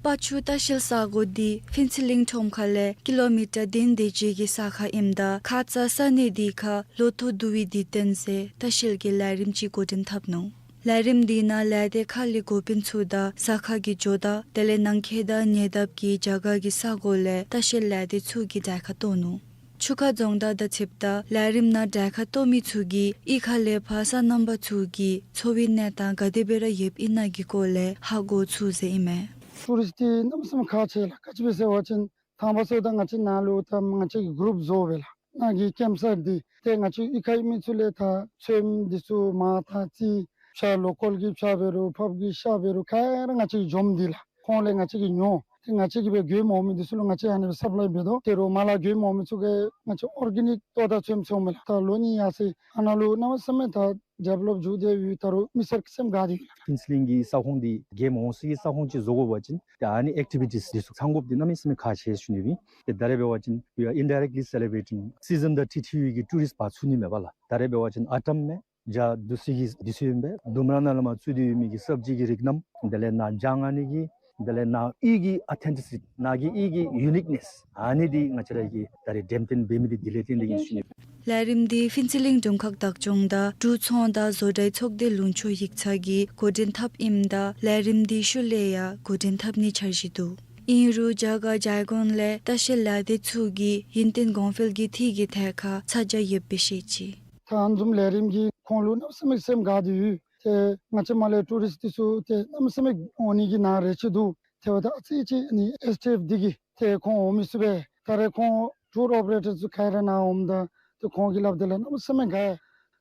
པ་ཆུ་ལྟ་བཤལ་ས་གོ་འདི་ཕུན་ཚོགས་གླིང་ཁྲོམ་ཁ་ལས་ཀི་ལོ་མི་ཊར་བདུན་དེ་ཅིག་གི་ས་ཁར་ཨིནམ་ད་ཁ་ཙ་ས་གནས་འདི་ཁར་ལོ་ཐོག་བསྡུ་བའི་དུས་སྟོན་ཚེ་ལྟ་བཤལ་གྱི་ལས་རིམ་ཅིག་འགོ་འདྲེན་འཐབ་ནུག། ལས་རིམ་འདི་ནང་ལས་སྡེ་ཁག་ལས་འགོ་དཔོན་ཚུ་དང་ས་ཁ་གི་ཇོ་བདག་དེ་ལས་ནང་འཁོད་དང་ཉེ་འདབས་ཀྱི་རྒྱ་གར་གྱི་ས་གོ་ལས་ལྟ་བཤལ་ལས་སྡེ་ཚུ་གིས་གྲལ་ཁར་གཏོགས་ནུག། ཆུ་ཁ་རྫོང་བདག་དང་འཁྲིལཝ་ད་ལས་རིམ་ནང་གྲལ་ཁར་གཏོགས་མི་ཚུ་གིས་གཡུས་ཁ་ལས་ཕར་སོ་ནམ་པ་ཚུ་གི་འཚོ་བའི་གནས་སྟངས་ག་དེ་སྦེ་ར་ཡོདཔ་ཨིན་ན་གི་སྐོར་ལས་ཧ་གོ་ཚུགས་ཟེར་ཨིན་མས། ཊུ་རིསཊ་འདི་གནམ་མེད་ས་མེད་ཁག་ཆེ་ལགས། ག་ཅི་སྦེ་ཟེར་བ་ཅིན་དང་པ་ཚུ་ད་ང་བཅས་ནཱ་ལུ་ད་ང་བཅས་ཀྱིས་གུ་རུབ་བཟོ་སྦེ་ལགས། ནཱ་གི་ཀེམཔ་སའིཊ་འདི་ཏེ་ང་བཅས་གཡུས་ཁའི་མི་ཚུ་ལས་ད་ཚོདམ་འདི་ཚུ་མར་ད་རྩིས་ཕྱག་ལོ་ཀཱལ་གྱི་ཕྱག་འབད་རུང་ཕགཔ་གི་ཕྱག་འབད་རུང་ག་ར་ང་བཅས་ཀྱིས་འཇོམས་ཏེ་ལགས། ཁོང་ལས་ང་བཅས་ཀྱིས་ཉོ། ཏེ་ང་བཅས་ཀྱིས་སྦེ་གྱོན་མ་འོང་མི་འདི་ཚུ་ལུ་ང་བཅས་ཨ་ནི་སྦེ་སབ་ལའི་འབད་དོ། ཏེ་རོགས་མ་ལག་གྱོན་མ་འོང་མི་ཚུ་གིས་ང་བཅས་ཨོར་གེ་ནིཀ་ལྟོ་དང་ཚོདམ་འཚོལ་མི་ལགས། ད་ལོ་གཉིས་ཡར་སོང་ཡི། ཨ་ནཱ་ལུ་གནམ་མེད་ས་མེད་ད་ཌི་བེ་ལོཔ་འགྱོ་སྟེ་ཡོད། ད་རུང་མི་སེར་གྱི་སེམས་དགའ་སྟེ་ཡོད་ལགས། ཕུན་ཚོགས་གླིང་གི་ས་ཁོངས་འདི་གྱོན་མ་འོང་ས་གི་ས་ཁོངས་ཅིག་བཟོ་དགོ་པ་ཅིན་ཏེ་ཨ་ནི་ཨེག་ཊི་བི་ཊིས་འདི་ཚུ་ཚང་དགོཔ་འདི་གནམ་མེད་ས་མེད་ཁག་ཆེ་ཞུ་ནི་ཨིན། ཏེ་ད་རེས་འབད་བ་ཅིན་we are indirectly celebrating season དང་འཁྲིལ་འཁྲིལ་བའི་གི་ཊུ་རིསཊ་འབག་ཚུགས་ནི་མས་པ་ལགས། ད་རེས་འབད་བ་ཅིན་ཨ་ཊམ་མས། བྱཱ་བསྡུ་ས་གི་འདི་ཚུ་ཨིན་པས། ལྡུམ་ར་ནང་ལས་མར་བཙུགས་ཏེ་ཡོད་མི་གི་སབ་ཇི་གི་རིགས་རྣམས་དེ་ལས་ནཱ་བྱཱ་མངག་ནི་གི་དེ་ལས་ནཱ་ཡུལ་གྱི་ཨོ་ཐེན་ཊི་སི་ཊི་ནཱ་གི་ཡུལ་གྱི་ཡུ་ནིཀ་ནེསི་ཨ་ནི་འདི་ང་བཅས་ར་གིས་ད་རེས་འགྲེམས་སྟོན་འབད་མི་འདི་དེ་ལས་བརྟེན་ཏེ་ཨིན་ཞུ་ནི། ལས་རིམ་འདི་ཕུན་ཚོགས་གླིང་དྲུང་ཁག་བདག་སྐྱོང་དང་འབྲུག་ཚོང་དང་བཟོ་གྲྭའི་ཚོགས་སྡེ་ལུང་ཕྱོགས་ཡིག་ཚང་གིས་འགོ་འདྲེན་འཐབ་ཨིནམ་ད་ལས་རིམ་འདི་ཤུལ་ལས་ཡང་འགོ་འདྲེན་འཐབ་ནིའི་འཆར་གཞི་འདུག། ཨིན་རུང་རྒྱ་གར་ཇཱར་ཁཱནཌ་ལས་ལྟ་བཤལ་ལས་སྡེ་ཚུ་གིས་ཡུན་བརྟན་གོང་འཕེལ་གྱི་འཐུས་ཀྱི་ཐད་ཁར་ཚ་གྱང་ཡོདཔ་སྦེ་བཤད་ཅི། ད་ཨ་ནི་བཟུམ་ལས་རིམ་གྱིས་ཁོང་ལུ་གནམ་མེད་ས་མེད་སེམས་དགའ་སྟེ་ཡོད། ཏེ་ང་བཅས་མར་ལས་ཊུ་རིསཊ་འདི་ཚུ་ཏེ་གནམ་མེད་ས་མེད་འོང་ནི་གི་ནང་རེ་ཆེ་འདུག། ཏེ་འབདཝ་ད་ཨ་ཙི་ཅིག་ཨ་ནི་ཨེས་ཊི་ཨེཕ་འདི་གིས་ཏེ་ཁོང་འོང་མི་ཚུགས་པས། ད་རེས་ཁོང་ཊུར་ཨོ་པ་རེ་ཊར་ཚུ་ག་ར་ནཱ་འོངམ་ད་ཏེ་ཁོང་གིས་སླབ་དེ་ལས་གནམ་མེད་ས་མེད་དགའ།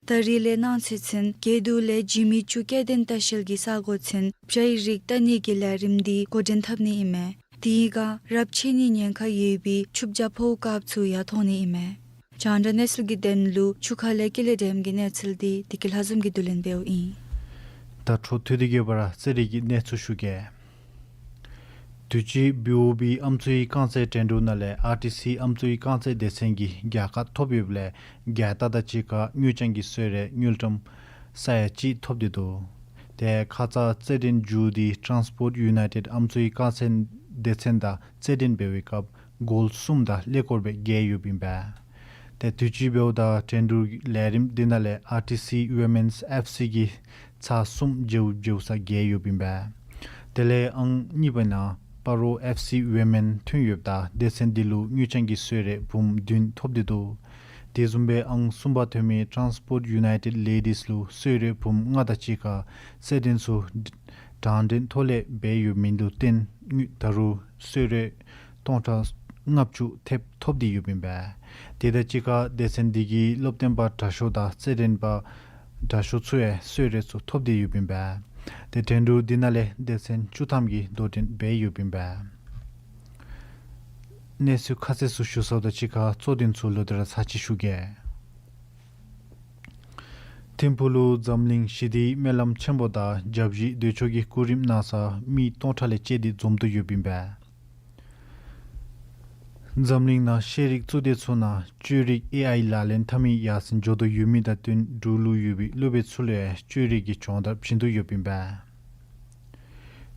ད་རིས་ལས་གནང་ཚུལ་ཚུན་དགེ་འདུན་ལས་འཇིགས་མེད་ཆུ་སྐྱེ་ལྡན་ལྟ་བཤལ་གྱི་ས་གོ་ཚུན་བྱཱའི་རིགས་ལྟ་ནི་གི་ལས་རིམ་འདི་འགོ་འདྲེན་འཐབ་ནི་ཨིན་མས། དེའི་སྒང་རབས་ཆད་ནིའི་ཉེན་ཁ་ཡོད་པའི་ཆུ་བྱ་ཕོཝ་དཀརཔོ་ཚུ་ཡང་མཐོང་ནི་ཨིན་མས། རྒྱང་བསྒྲགས་གནས་ཚུལ་གྱི་དོན་ལུ་ཆུ་ཁ་ལས་ཀུན་ལེགས་སྒྲོལམ་གྱི་གནས་ཚུལ་འདི་བདེ་སྐྱིད་ལྷ་འཛོམས་ཀྱིས་བསྡུ་ལེན་འབདཝ་ཨིན། ད་འཕྲོ་མཐུད་དེ་གི་སྦེ་ར་ཚེ་རིང་གི་གནས་ཚུལ་ཞུ་གེ། དུས་ཅི་བི་ཨོ་བི་ཨམ་སྲུའི་རྐང་རྩེད་འགྲན་བསྡུར་ནང་ལས་ཨར་ཊི་སི་ཨམ་སྲུའི་རྐང་རྩེད་སྡེ་ཚན་གྱིས་རྒྱལ་ཁ་ཐོབ་ཡོདཔ་ལས་རྒྱལ་རྟགས་དང་གཅིག་ཁར་དངུལ་རྐྱང་གི་གསོལ་རས་དངུལ་ཀྲམ་ས་ཡ་གཅིག་ཐོབ་སྟེ་འདུག། ཏེ་ཁ་ཙ་རྩེད་འགྲན་མཇུག་འདི་ཊཱན་སི་པོརཊ་ཡུ་ནའི་ཊེཌ་ཨམ་སྲུའི་རྐང་རྩེད་སྡེ་ཚན་དང་རྩེད་འགྲན་འབད་བའི་སྐབས་གོལ་གསུམ་དང་ཀླད་ཀོར་སྦེ་རྒྱལ་ཡོདཔ་ཨིན་པས། ཏེ་དུས་ཅི་འབདཝ་ད་འགྲན་བསྡུར་ལས་རིམ་འདི་ནང་ལས་ཨར་ཊི་སི་ཝི་མེནསི་ཨེཕ་སི་གིས་ཚར་གསུམ་བརྗེ་བོ་བརྗེ་བོ་ས་རྒྱལ་ཡོདཔ་ཨིན་པས། དེ་ལས་ཨང་གཉིས་པའི་ནང་སྤ་རོ་ཨེཕ་སི་ཝི་མེན་ཐོན་ཡོདཔ་ད་སྡེ་ཚན་འདི་ལུ་དངུལ་རྐྱང་གི་གསོལ་རས་འབུམ་བདུན་ཐོབ་སྟེ་འདུག། དེ་བཟུམ་སྦེ་ཨང་གསུམ་པ་ཐོན་མི་ཊཱན་སི་པོརཊ་ཡུ་ནའི་ཊེཌ་ལེ་ཌིསི་ལུ་གསོལ་རས་འབུམ་ལྔ་དང་གཅིག་ཁར་རྩེད་འགྲན་ཚུ་དྲང་འདྲེན་ཐོག་ལས་འབད་ཡོདཔ་ཨིནམ་ལུ་བརྟེན་ད་རུང་གསོལ་རས་སྟོང་ཕྲག་ལྔ་བཅུ་ཐེབས་ཐོབ་སྟེ་ཡོདཔ་ཨིན་པས། དེ་དང་གཅིག་ཁར་སྡེ་ཚན་འདི་གི་སློབ་སྟོན་པ་དྲག་ཤོས་དང་རྩེད་འགྲན་པ་དྲག་ཤོས་ཚུ་ཡང་གསོལ་རས་ཚུ་ཐོབ་སྟེ་ཡོདཔ་ཨིན་པས། ཏེ་འགྲན་བསྡུར་འདི་ནང་ལས་སྡེ་ཚན་བཅུ་ཐམ་གྱིས་དོ་འགྲན་འབད་ཡོདཔ་ཨིན་པས། གནས་ཚུལ་ཁ་གསལ་ཚུ་ཞུ་ཚརཝ་དང་གཅིག་ཁར་གཙོ་དོན་ཚུ་ལོག་སྟེ་ར་ཚར་གཅིག་ཞུ་གེ། ཐིམ་ཕུག་ལུ་འཛམ་གླིང་ཞི་བདེའི་སྨོན་ལམ་ཆེན་པོ་དང་བརྒྱ་བཞི་དུས་མཆོད་ཀྱི་སྐུ་རིམ་གནང་སར་མི་སྟོང་ཕྲག་ལས་བཅད་དེ་འཛོམས་ཏེ་ཡོདཔ་ཨིན་པས། འཛམ་གླིང་ནང་ཤེས་རིག་གཙུག་སྡེ་ཚུ་ནང་བཅོས་རིག་ཨེ་ཨའི་ལག་ལེན་འཐབ་མི་ཡར་སེང་འགྱོ་དོ་ཡོད་མི་དང་བསྟུན་འབྲུག་ལུ་ཡོད་པའི་སློབ་དཔོན་ཚུ་ལུ་ཡང་བཅོས་རིག་གི་སྦྱོང་བརྡར་བྱིན་དོ་ཡོདཔ་ཨིན་པས།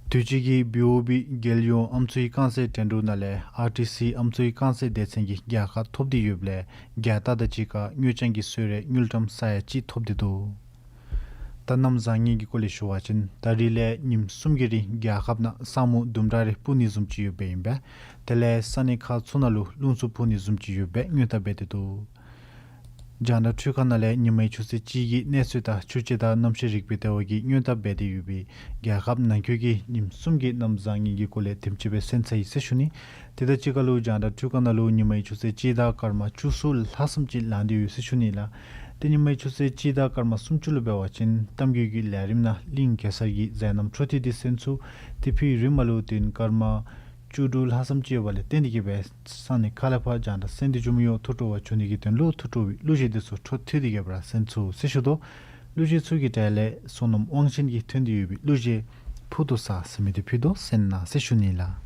དུས་ཅི་གི་བི་ཨོ་བི་རྒྱལ་ཡོངས་ཨམ་སྲུའི་རྐང་རྩེད་འགྲན་བསྡུར་ནང་ལས་ཨར་ཊི་སི་ཨམ་སྲུའི་རྐང་རྩེད་སྡེ་ཚན་གྱིས་རྒྱལ་ཁ་ཐོབ་སྟེ་ཡོདཔ་ལས་རྒྱལ་རྟགས་དང་གཅིག་ཁར་དངུལ་རྐྱང་གི་གསོལ་རས་དངུལ་ཀྲམ་ས་ཡ་གཅིག་ཐོབ་སྟེ་འདུག། ད་གནམ་བཟང་ངན་གྱི་སྐོར་ལས་ཞུ་བ་ཅིན་ད་རིས་ལས་ཉིནམ་གསུམ་གྱི་རིང་རྒྱལ་ཁབ་ནང་ས་སྨུག་ལྡུམ་ར་རེ་སྤུབ་ནི་བཟུམ་ཅིག་ཡོདཔ་ཨིན་པས། དེ་ལས་ས་གནས་ཁག་ཚུ་ནང་ལུ་རླུང་འཚུབ་འཕུ་ནི་བཟུམ་ཅིག་ཡོདཔ་སྦེ་སྔོན་བརྡ་འབད་དེ་འདུག། རྒྱང་བསྒྲགས་འཕྲུལ་ཁང་ནང་ལས་ཉི་མའི་ཆུ་ཚོད་གཅིག་གི་གནས་ཚུལ་དང་ཆུ་དཔྱད་དང་གནམ་གཤིས་རིག་པའི་ལྟེ་བ་གིས་སྔོན་བརྡ་འབད་དེ་ཡོད་པའི་རྒྱལ་ཁབ་ནང་འཁོད་ཀྱི་ཉིནམ་གསུམ་གྱི་གནམ་བཟང་ངན་གྱི་སྐོར་ལས་དེམ་ཅིག་སྦེ་གསན་ཚར་ཡི་ཟེར་ཞུ་ནི། དེ་དང་གཅིག་ཁར་ལུ་རྒྱང་བསྒྲགས་འཕྲུལ་ཁང་ནང་ལུ་ཉི་མའི་ཆུ་ཚོད་གཅིག་དང་སྐར་མ་བཅུ་གསུམ་ལྷག་ཙམ་ཅིག་ལང་སྟེ་ཡོད་ཟེར་ཞུ་ནི་ལགས། ཏེ་ཉི་མའི་ཆུ་ཚོད་གཅིག་དང་སྐར་མ་སུམ་ཅུ་ལུ་འབད་བ་ཅིན་གཏམ་རྒྱུད་ཀྱི་ལས་རིམ་ནང་གླིང་གེ་སར་གྱི་མཛད་རྣམ་འཕྲོ་མཐུད་དེ་གསན་ཚུགས། ཏེ་ཕི་རིམ་མ་ལུ་དུས་ཡུན་སྐར་མ་བཅུ་དྲུག་ལྷག་ཙམ་ཅིག་ཡོད་པ་ལས་བརྟེན་ཏེ་གིས་སྦེ་ས་གནས་ཁག་ལས་ཕར་རྒྱང་བསྒྲགས་གསན་ཏེ་འགྱོ་མི་ཡོད། ཐུགས་སྤྲོ་བ་བྱུང་ནི་གི་དོན་ལུ་ཐུགས་སྤྲོ་བའི་གླུ་གཞས་འདི་ཚུ་འཕྲོ་མཐུད་དེ་གིས་སྦེ་ར་གསན་ཚུགས་ཟེར་ཞུ་དོ། གླུ་གཞས་ཚུ་གི་གྲས་ལས་བསོད་ནམས་དབང་ཆེན་གྱིས་ཐོན་ཏེ་ཡོད་པའི་གླུ་གཞས་ཕུར་དུ་ས་ཟེར་མི་འདི་ཕུལ་དོ། གསན་གནང་ཟེར་ཞུ་ནི་ལགས།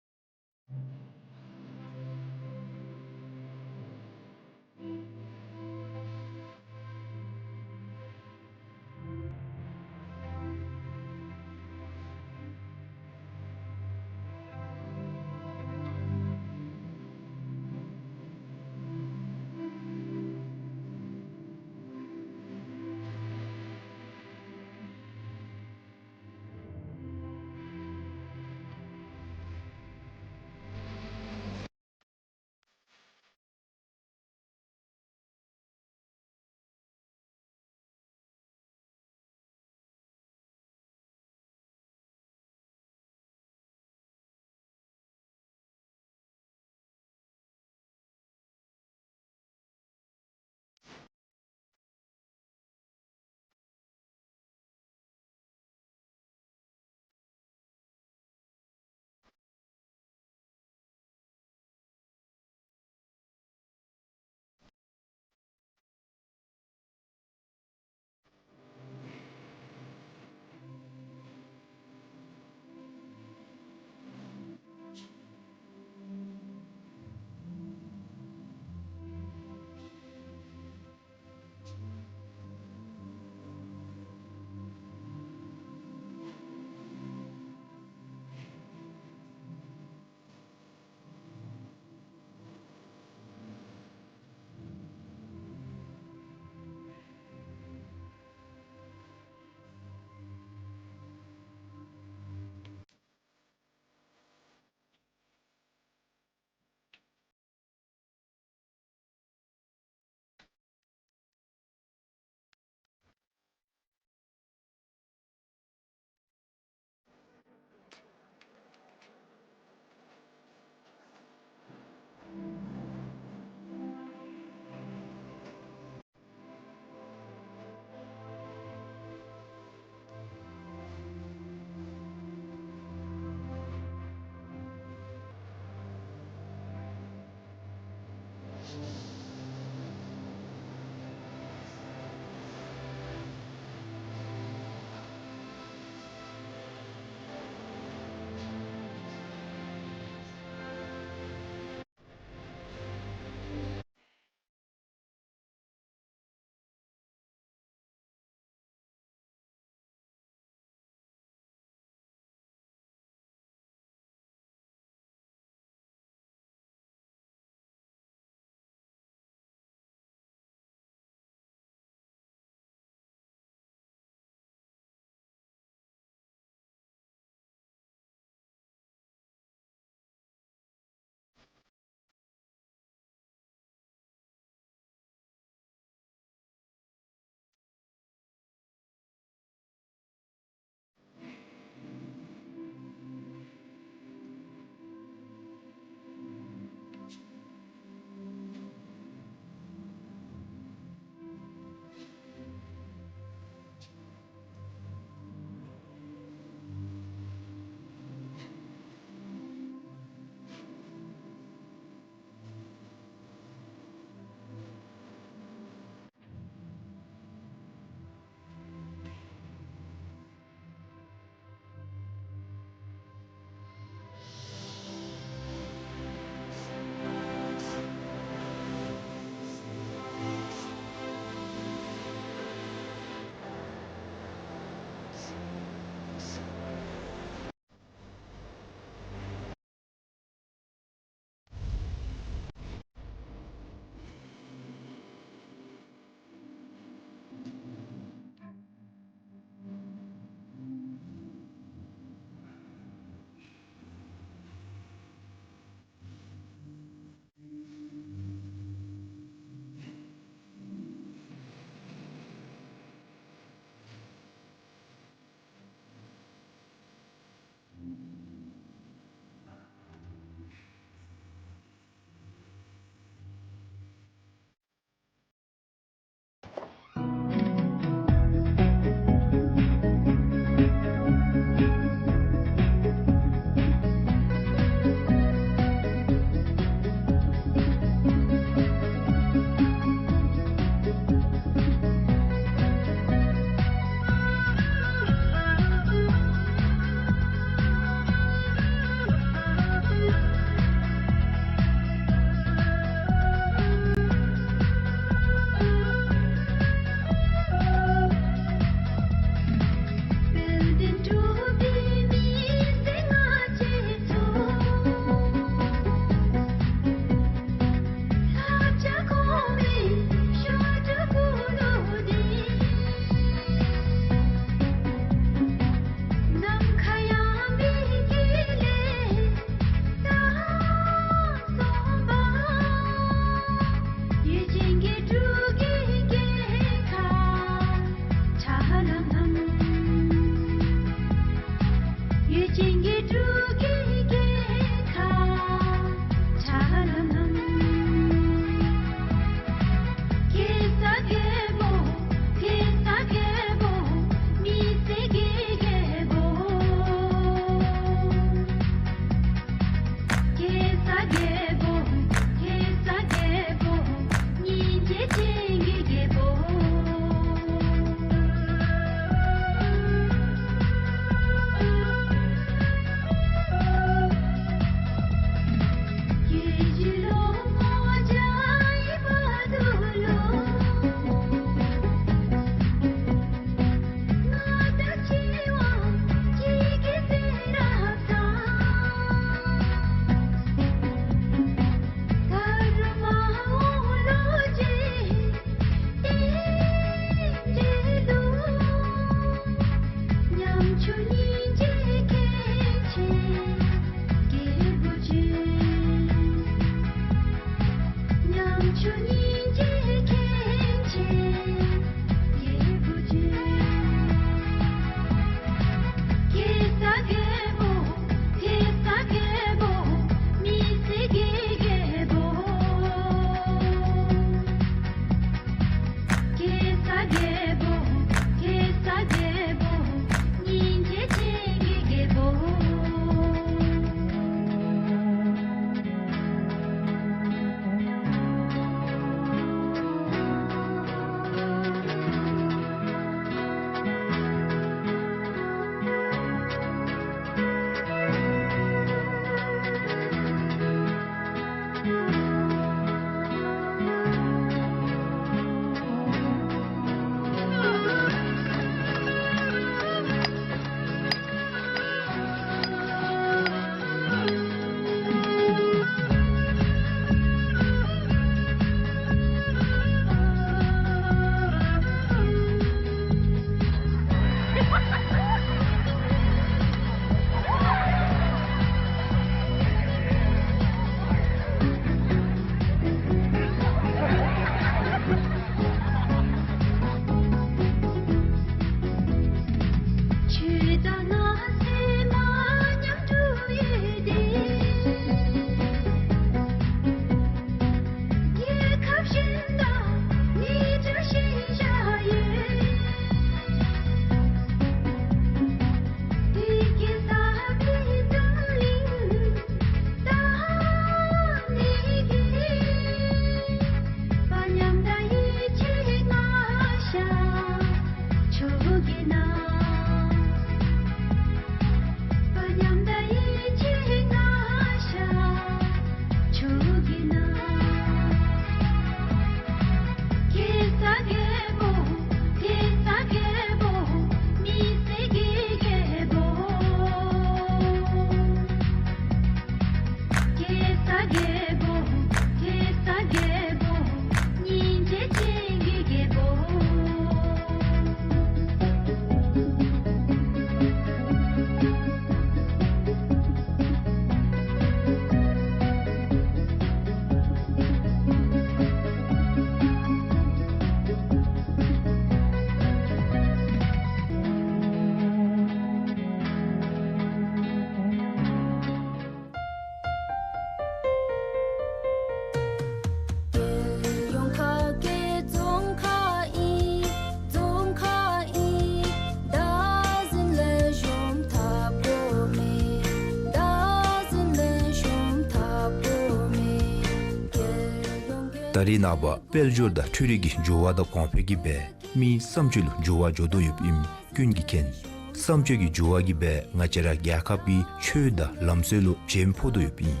ད་རེས་ནངས་པ་དཔལ་འབྱོར་དང་འཕྲུལ་རིག་གི་འགྱུར་བ་དང་གོང་འཕེལ་གྱིས་སྦེ་མིའི་བསམ་སྤྱོད་ལུ་འགྱུར་བ་འགྱོ་དོ་ཡོདཔ་ཨིནམ་ཀུན་གྱིས་མཁྱེན། བསམ་སྤྱོད་ཀྱི་འགྱུར་བ་གིས་སྦེ་ང་བཅས་ར་རྒྱལ་ཁབ་ཀྱི་ཆོས་དང་ལམ་སྲོལ་ལུ་བྱེམ་ཕོག་དོ་ཡོདཔ་ཨིན།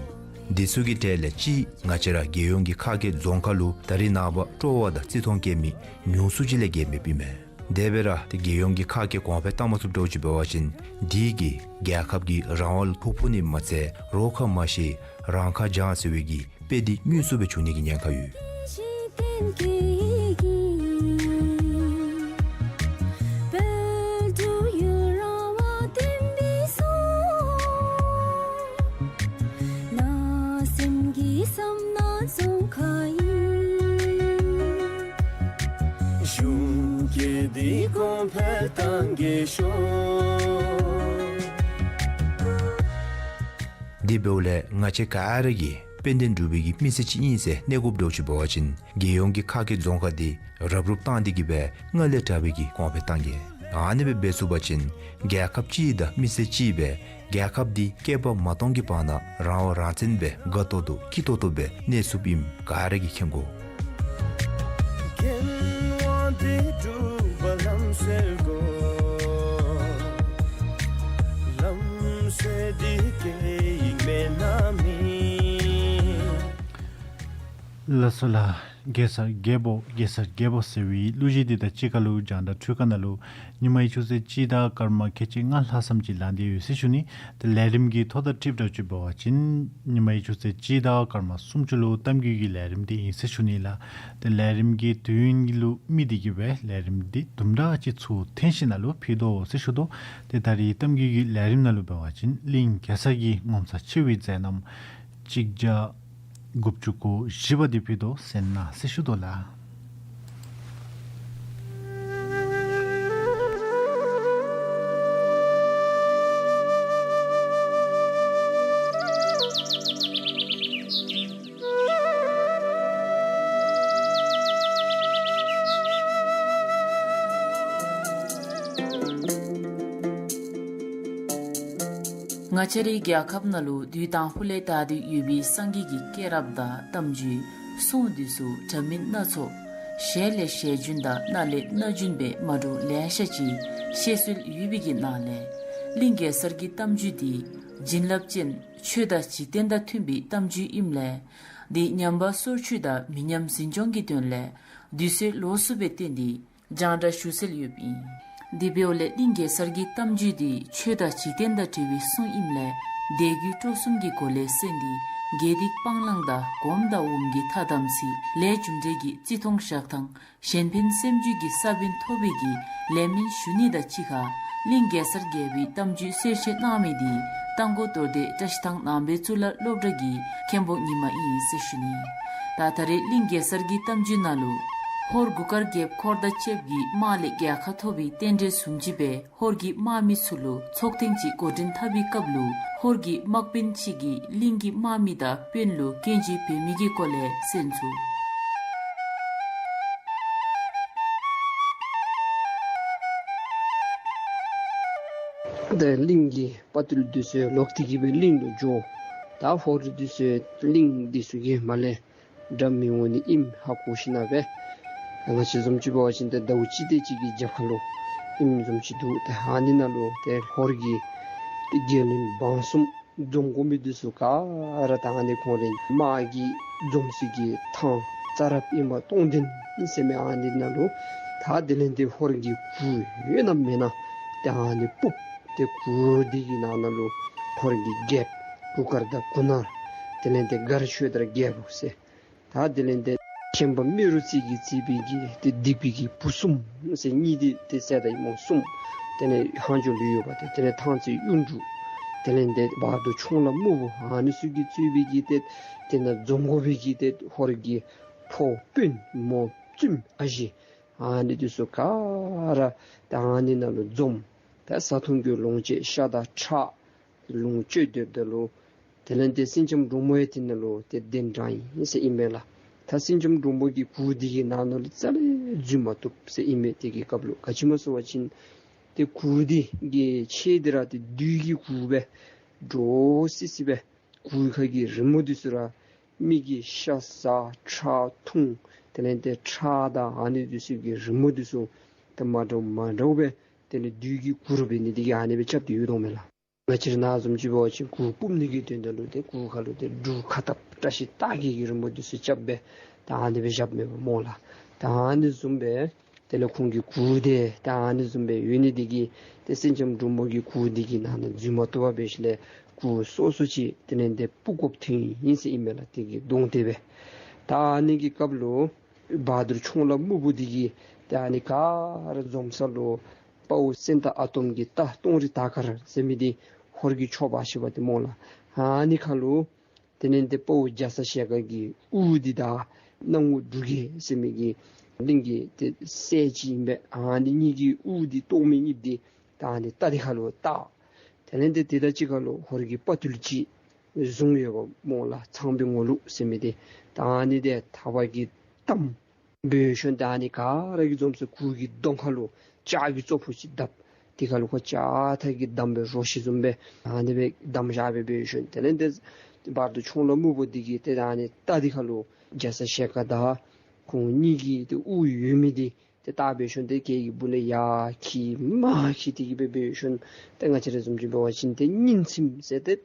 དེ་ཚུ་གི་གྲས་ལས་གཅིག་ང་བཅས་ར་རྒྱལ་ཡོངས་ཀྱི་ཁ་སྐད་རྫོང་ཁ་ལུ་ད་རེས་ནངས་པ་སྤྲོ་བ་དང་བརྩི་མཐོང་སྐྱེ་མི་ཉུང་སུ་ཅིག་ལས་བརྒལ་མེདཔ་ཨིན་མས། དེ་སྦེ་ར་ཏེ་རྒྱལ་ཡོངས་ཀྱི་ཁ་སྐད་གོང་འཕེལ་བཏང་མ་ཚུགསཔ་འདྲཝ་ཅིག་འབད་བ་ཅིན་དེ་གིས་རྒྱལ་ཁབ་ཀྱི་རང་དབང་ལུ་ཕུགས་ཕུག་ནི་མ་ཚད་རོགས་ཁ་མ་ཤེས་རང་ཁ་བྱང་ཟེར་བའི་གི་དཔེ་དེ་དངོས་སུ་སྦེ་བྱུང་ནི་གི་ཉེན་ཁ་ཡོད། དེ་འབདཝ་ལས་ང་བཅས་ག་ར་གིས་དཔལ་ལྡན་འབྲུག་པའི་གི་མི་སེར་ཅིག་ཨིན་ཟེར་གནས་དགོཔ་འདྲཝ་ཅིག་འབད་བ་ཅིན་རྒྱལ་ཡོངས་ཀྱི་ཁ་སྐད་རྫོང་ཁ་དེ་རུབ་རུབ་བཏང་སྟེ་གིས་སྦེ་སྔར་ལས་དྲག་པའི་གི་གོང་འཕེལ་བཏང་གེ། ཨ་ནི་སྦེ་འབད་ཚུགས་པ་ཅིན་རྒྱལ་ཁབ་གཅིག་དང་མི་སེར་གཅིག་སྦེ་རྒྱལ་ཁབ་འདི་བསྐལ་པ་མ་སྟོང་གི་བར་ན་རང་དབང་རང་བཙན་སྦེ་དགའ་ཏོག་ཏོ་སྐྱིད་ཏོག་ཏོ་སྦེ་གནས་ཚུགསཔ་ཨིནམ་ག་ར་གིས་མཁྱེན་དགོ། ལགས་སོ་ལགས། གེ་སར་རྒྱལ་པོ་གེ་སར་རྒྱལ་པོ་ཟེར་བའི་གླུ་གཞས་འདི་དང་གཅིག་ཁར་ལུ་རྒྱང་བསྒྲགས་འཕྲུལ་ཁང་ནང་ལུ་ཉིན་མའི་ཆུ་ཚོད་གཅིག་དང་སྐར་མ་ཁལ་གཅིག་ལྔ་ལྷག་ཙམ་ཅིག་ལང་སྟེ་ཡོད་ཟེར་ཞུ་ནི། ཏེ་ལས་རིམ་གྱི་ཐོ་དང་ཊེབ་འདྲཝ་ཅིག་འབད་བ་ཅིན་ཉིན་མའི་ཆུ་ཚོད་གཅིག་དང་སྐར་མ་སུམ་ཅུ་ལུ་གཏམ་རྒྱུད་ཀྱི་ལས་རིམ་འདི་ཨིན་ཟེར་ཞུ་ནི་ལགས། ཏེ་ལས་རིམ་གྱི་དུས་ཡུན་ལུ་དམིགས་ཏེ་གིས་སྦེ་ལས་རིམ་འདི་དུམ་གྲ་ཅིག་ཚུར་འཐེན་ཞིནམ་ལས་ཕུལ་དོ་ཟེར་ཞུ་དོ། ཏེ་ད་རིས་གཏམ་རྒྱུད་ཀྱི་ལས་རིམ་ནང་ལུ་འབད་བ་ཅིན་གླིང་གེ་སར་གྱི་ངོ་མཚར་ཆེ་བའི་མཛད་རྣམ་གཅིག་བརྒྱ་དགུ་བཅུ་གོ་བཞི་པ་འདི་ཕུལ་དོ་གསན་གནང་ཟེར་ཞུ་དོ་ལགས། ང་བཅས་རའི་རྒྱལ་ཁབ་ནང་ལུ་དུས་དང་ཧུ་ལས་དར་ཏེ་ཡོད་པའི་སངས་རྒྱས་ཀྱི་སྐྱེས་རབས་དང་གཏམ་རྒྱུད་སྲུང་འདི་ཚུ་འདྲ་མིན་སྣ་ཚོགས་ཞལ་ལས་ཞལ་རྒྱུན་དང་རྣ་ལས་རྣ་རྒྱུན་སྦེ་མ་འདྲཝ་ལེ་ཤ་ཅིག་བཤད་སྲོལ་ཡོད་པའི་གི་ནང་ལས་གླིང་གེ་སར་གྱི་གཏམ་རྒྱུད་འདི་བྱིན་རླབས་ཅན་ཆོས་དང་འཇིག་རྟེན་དང་མཐུན་པའི་གཏམ་རྒྱུད་ཨིནམ་ལས་འདི་ཉམས་པ་སོར་ཆུད་དང་མི་ཉམས་འཛིན་སྐྱོང་གི་དོན་ལས་དུས་ཚོད་ལོགས་སུ་སྦེ་བརྟེན་ཏེ་རྒྱང་བསྒྲགས་ཞུ་སྲོལ་ཡོདཔ་ཨིན། དེ་འབདཝ་ལས་གླིང་གེ་སར་གྱི་གཏམ་རྒྱུད་འདི་ཆོས་དང་འཇིག་རྟེན་དང་འབྲེལ་བའི་སྲུང་ཨིནམ་ལས་དད་གུས་སྤྲོ་གསུམ་གྱི་སྒོ་ལས་གསན་ཏེ་དགེ་སྡིག་སྤང་བླང་དང་སྒོམ་དང་འོམ་གྱི་ཐ་དམ་ཚིག་ལས་རྒྱུ་འབྲས་ཀྱི་བརྩི་མཐོང་བཞག་ཐངས་གཞན་ཕན་སེམས་རྒྱུད་ཀྱི་ས་བོན་ཐོབ་པའི་གི་ལས་སྨོན་ཞུ་ནི་དང་གཅིག་ཁར་གླིང་གེ་སར་རྒྱལ་པོའི་གཏམ་རྒྱུད་གསལ་བཤད་གནང་མི་འདི་རྟ་མགོ་རྡོར་གདན་བཀྲ་ཤིས་ཐང་ནང་པའི་གཙུག་ལག་སློབ་གྲྭ་གི་མཁན་པོ་ཉི་མ་ཨིན་ཟེར་ཞུ་ནི། ད་ད་རེས་གླིང་གེ་སར་གྱི་གཏམ་རྒྱུད་ནང་ལུ་ཧོར་གུར་དཀར་རྒྱལཔོ་འཁོར་དང་བཅས་པའི་དམག་ལས་རྒྱལ་ཁ་ཐོབ་པའི་རྟེན་འབྲེལ་བཟུམ་ཅིག་སྦེ་ཧོར་གྱི་དམག་མི་ཚུ་ལུ་ཚོགས་ཐེངས་ཅིག་འགོ་འདྲེན་འཐབ་པའི་སྐབས་ལུ་ཧོར་གྱི་དམག་དཔོན་ཅིག་གིས་གླིང་གི་དམག་མི་དང་དཔོན་ལུ་སྐྱོན་བརྗོད་འབད་མི་གི་སྐོར་ལས་གསན་ཚུགས། ཏེ་གླིང་གི་དཔའ་རྟུལ་འདི་ཚུ་ལོག་སྟེ་གིས་སྦེ་གླིང་ལུ་འགྱོ། ད་ཧོར་འདི་ཚུ་གླིང་འདི་ཚུ་གི་མར་ལས་དགྲ་མི་འོང་ནི་ཨིནམ་ཧ་གོ་ཞིནམ་ལས་ང་བཅས་བཟུམ་ཅིག་འབད་བ་ཅིན་ཏེ་ཟླཝ་གཅིག་དེ་ཅིག་གི་རྒྱབ་ཁ་ལུ་ཨིནམ་བཟུམ་ཅིག་འདུག། ཏེ་ཨ་ནི་ནང་ལུ་ཏེ་ཧོར་གྱི་ཏེ་རྒྱལ་བློན་འབངས་གསུམ་འཛོམས་དགོ་མི་འདི་ཚུ་ག་ར་ད་ཨ་ནི་ཁོང་རའི་དམག་གི་འཛོམས་སའི་གི་ཐང་རྩ་རབ་ཨིནམ་སྟོང་ལྡན་ཟེར་མི་ཨ་ནི་ནང་ལུ་ད་དེ་ལས་ཏེ་ཧོར་གྱི་གུར་ཡོད་ན་མེད་ན་ཏེ་ཨ་ནི་སྤུབས། ཏེ་གུར་འདི་གི་ནང་ན་ལུ་ཧོར་གྱི་རྒྱལཔོ་གུར་དཀར་དང་གུར་ནག་དེ་ལས་ཏེ་མགར་ཆོས་དར་རྒྱལཔོ་ཟེར། ད་དེ་ལས་ཏེ་ཆེན་པོ་རྨེ་རུ་རྩེ་གིས་གཙོས་པའི་གི་ཏེ་སྡིག་པའི་གི་བུ་གསུམ་ཟེར་གཉིས་འདི་ཏེ་བསད་ད་ཡི་མོ་གསུམ། དེ་ལས་ཧང་ཇོ་ལུ་ཡོད་པ་ཏེ་དེ་ལས་ཐང་རྩེ་གཡུ་འབྲུག། དེ་ལས་ཏེ་བ་དུར་ཆུང་ལ་སྨུག་པོ་ཨ་ནི་ཚུ་གིས་གཙོས་པའི་གི་ཏེ་དེ་ནང་འཛོམས་དགོ་པའི་གི་ཏེ་ཧོར་གྱི་ཕོ་དཔོན་མོ་བཙུནམོ་ཨ་ཞེ་ཨ་ནི་འདི་ཚུ་ག་ར་ད་ཨ་ནི་ནང་ལུ་འཛོམས། ད་བཟའ་འཐུང་གི་ལོངས་སྤྱོད་ཤ་དང་ཁྲག་ལོངས་སྤྱོད་སྡོདཔ་ད་ལུ་དེ་ལས་ཏེ་སེང་ལྕམ་འབྲུག་མོ་ཡང་དེ་ནང་ལུ་ཏེ་གདན་འདྲེན་ཡི་ཟེར་ཨིན་མས་ལགས། ད་སེང་ལྕམ་འབྲུག་མོ་གི་གུར་འདི་གི་ནང་ན་ལུ་རྩ་ལས་འཛུལ་མ་བཏུབ་ཟེར་ཨིན་མས། དེ་གི་སྐབས་ལུ་ག་ཅི་སྨོ་ཟེར་བ་ཅིན་ཏེ་གུར་འདི་གི་ཆས་འདི་ར་ཏེ་བདུད་ཀྱི་གུར་སྦེ་འདྲོག་སི་སི་སྦེ་གུར་ཁ་གི་རི་མོ་འདི་ཚུ་ར་མི་གི་ཤ་ཟ་ཁྲག་འཐུང་དེ་ལས་ཏེ་ཁྲག་དང་ཨ་ནི་འདི་ཚུ་གི་རི་མོ་འདི་ཚུ་ཏེ་མ་འདྲཝ་མ་འདྲཝ་སྦེ་དེ་ལས་བདུད་ཀྱི་གུར་འབད་ནི་འདི་གིས་ཨ་ནི་སྦེ་རྐྱབ་སྟེ་ཡོད་དོ་མས་ལགས། ང་བཅས་ར་ནཱ་བཟུམ་ཅིག་འབད་བ་ཅིན་གུར་སྤུབ་ནི་གི་དོན་དག་ལུ་ཏེ་གུར་ཁ་ལུ་ཏེ་འབྲུག་ཁ་བཏབ་བཀྲ་ཤིས་རྟགས་བརྒྱད་ཀྱི་རི་མོ་འདི་ཚུ་རྐྱབ་སྦེ་ད་ཨ་ནི་སྦེ་བཞགཔ་མས་པ་སྨོ་ལགས། ད་ཨ་ནི་བཟུམ་སྦེ་དེ་ལས་ཁོང་གི་གུར་འདི་ད་ཨ་ནི་བཟུམ་སྦེ་ཡོད་ནི་འདི་གིས་ཏེ་སེང་ལྕམ་འབྲུག་མོ་གི་གུར་འདི་གི་ནང་ན་འཛུལ་མ་བཏུབ་པར་འབད་ཞིནམ་ལས་གུར་སོ་སོ་ཅིག་དེ་ལས་ཏེ་སྤུབ་དགོཔ་ཐོན་ཡི་ཟེར་ཨིན་མས་ལགས། དེ་གི་གདོང་དེ་སྦེ། ད་ཨ་ནི་གི་སྐབས་ལུ་བ་དུར་ཆུང་ལ་སྨུག་པོ་འདི་གིས་ཏེ་ཨ་ནི་ག་ར་འཛོམས་ས་ལུ་དཔའ་བོ་སེང་སྟག་ཨ་དོམ་གྱི་རྟ་སྟོང་རི་དར་དཀར་ཟེར་མི་འདི་ཧོར་གྱི་ཆོསཔ་ཞིག་འབད་དེ་སྨོ་ལགས། ཨ་ནི་ཁ་ལུ་དེ་ལས་ཏེ་དཔའ་བོ་རྒྱ་ཚ་ཞལ་དཀར་གྱི་དབུ་འདི་དང་སྣང་ངུ་འབྲུག་རྒྱལ་ཟེར་མི་གི་གླིང་གི་ཏེ་སྲས་ཅིག་ཨིན་པས། ཨ་ནི་གཉིས་ཀྱི་དབུ་འདི་སྟོང་མི་གཉིས་འདི་ད་ཨ་ནི་རྟ་འདི་ཁ་ལུ་བཏགས། དེ་ལས་ཏེ་དེ་དང་གཅིག་ཁར་ལུ་ཧོར་གྱི་དཔའ་རྟུལ་ཅིག་བཟུང་ཡོདཔ་སྨོ་ལགས། ཚངས་པའི་ངོ་ལུག་ཟེར་མི་འདི་ད་ཨ་ནི་འདི་ཐག་པ་གིས་བསྡམས། འབད་ཞིནམ་ད་ཨ་ནི་ག་ར་གིས་འཛོམས་སའི་གུར་གྱི་གདོང་ཁ་ལུ་ལྕགས་ཀྱི་ཙོག་པོ་ཅིག་བརྡབ། དེ་ཁ་ལུ་ཁོ་ལྕགས་ཐག་གིས་བསྡམས་སྦེ་རོ་ཁྱི་བཟུམ་སྦེ་ཨ་ནི་སྦེ་བསྡམས་བཞག་སྦེ་འབད་ཞིནམ་དེ་ལས་ཏེ་བར་དུ་ཆོང་ལ་སྨུག་པོ་འདི་གིས་ཏེ་ཨ་ནི་རྟ་འདི་ཁ་ལུ་རྒྱ་ཚ་ཞལ་དཀར་དང་ཁོང་གཉིས་ཀྱི་ཏེ་དབུ་ཡོད་མི་འདི་ཏེ་བཏགས་འབད་ཞིནམ་ཏེ་གྱལ་གྱི་སྦུག་ལས་ཡར་འཁྱིད་མར་འཁྱིད་དེ་གིས་སྦེ་འབད་ཞིནམ་ཏེ་ང་བཅས་ར་བཟུམ་ཅིག་འབད་བ་ཅིན་ཏེ་སྙིང་ཚིམ་ཟེར་ཏེ་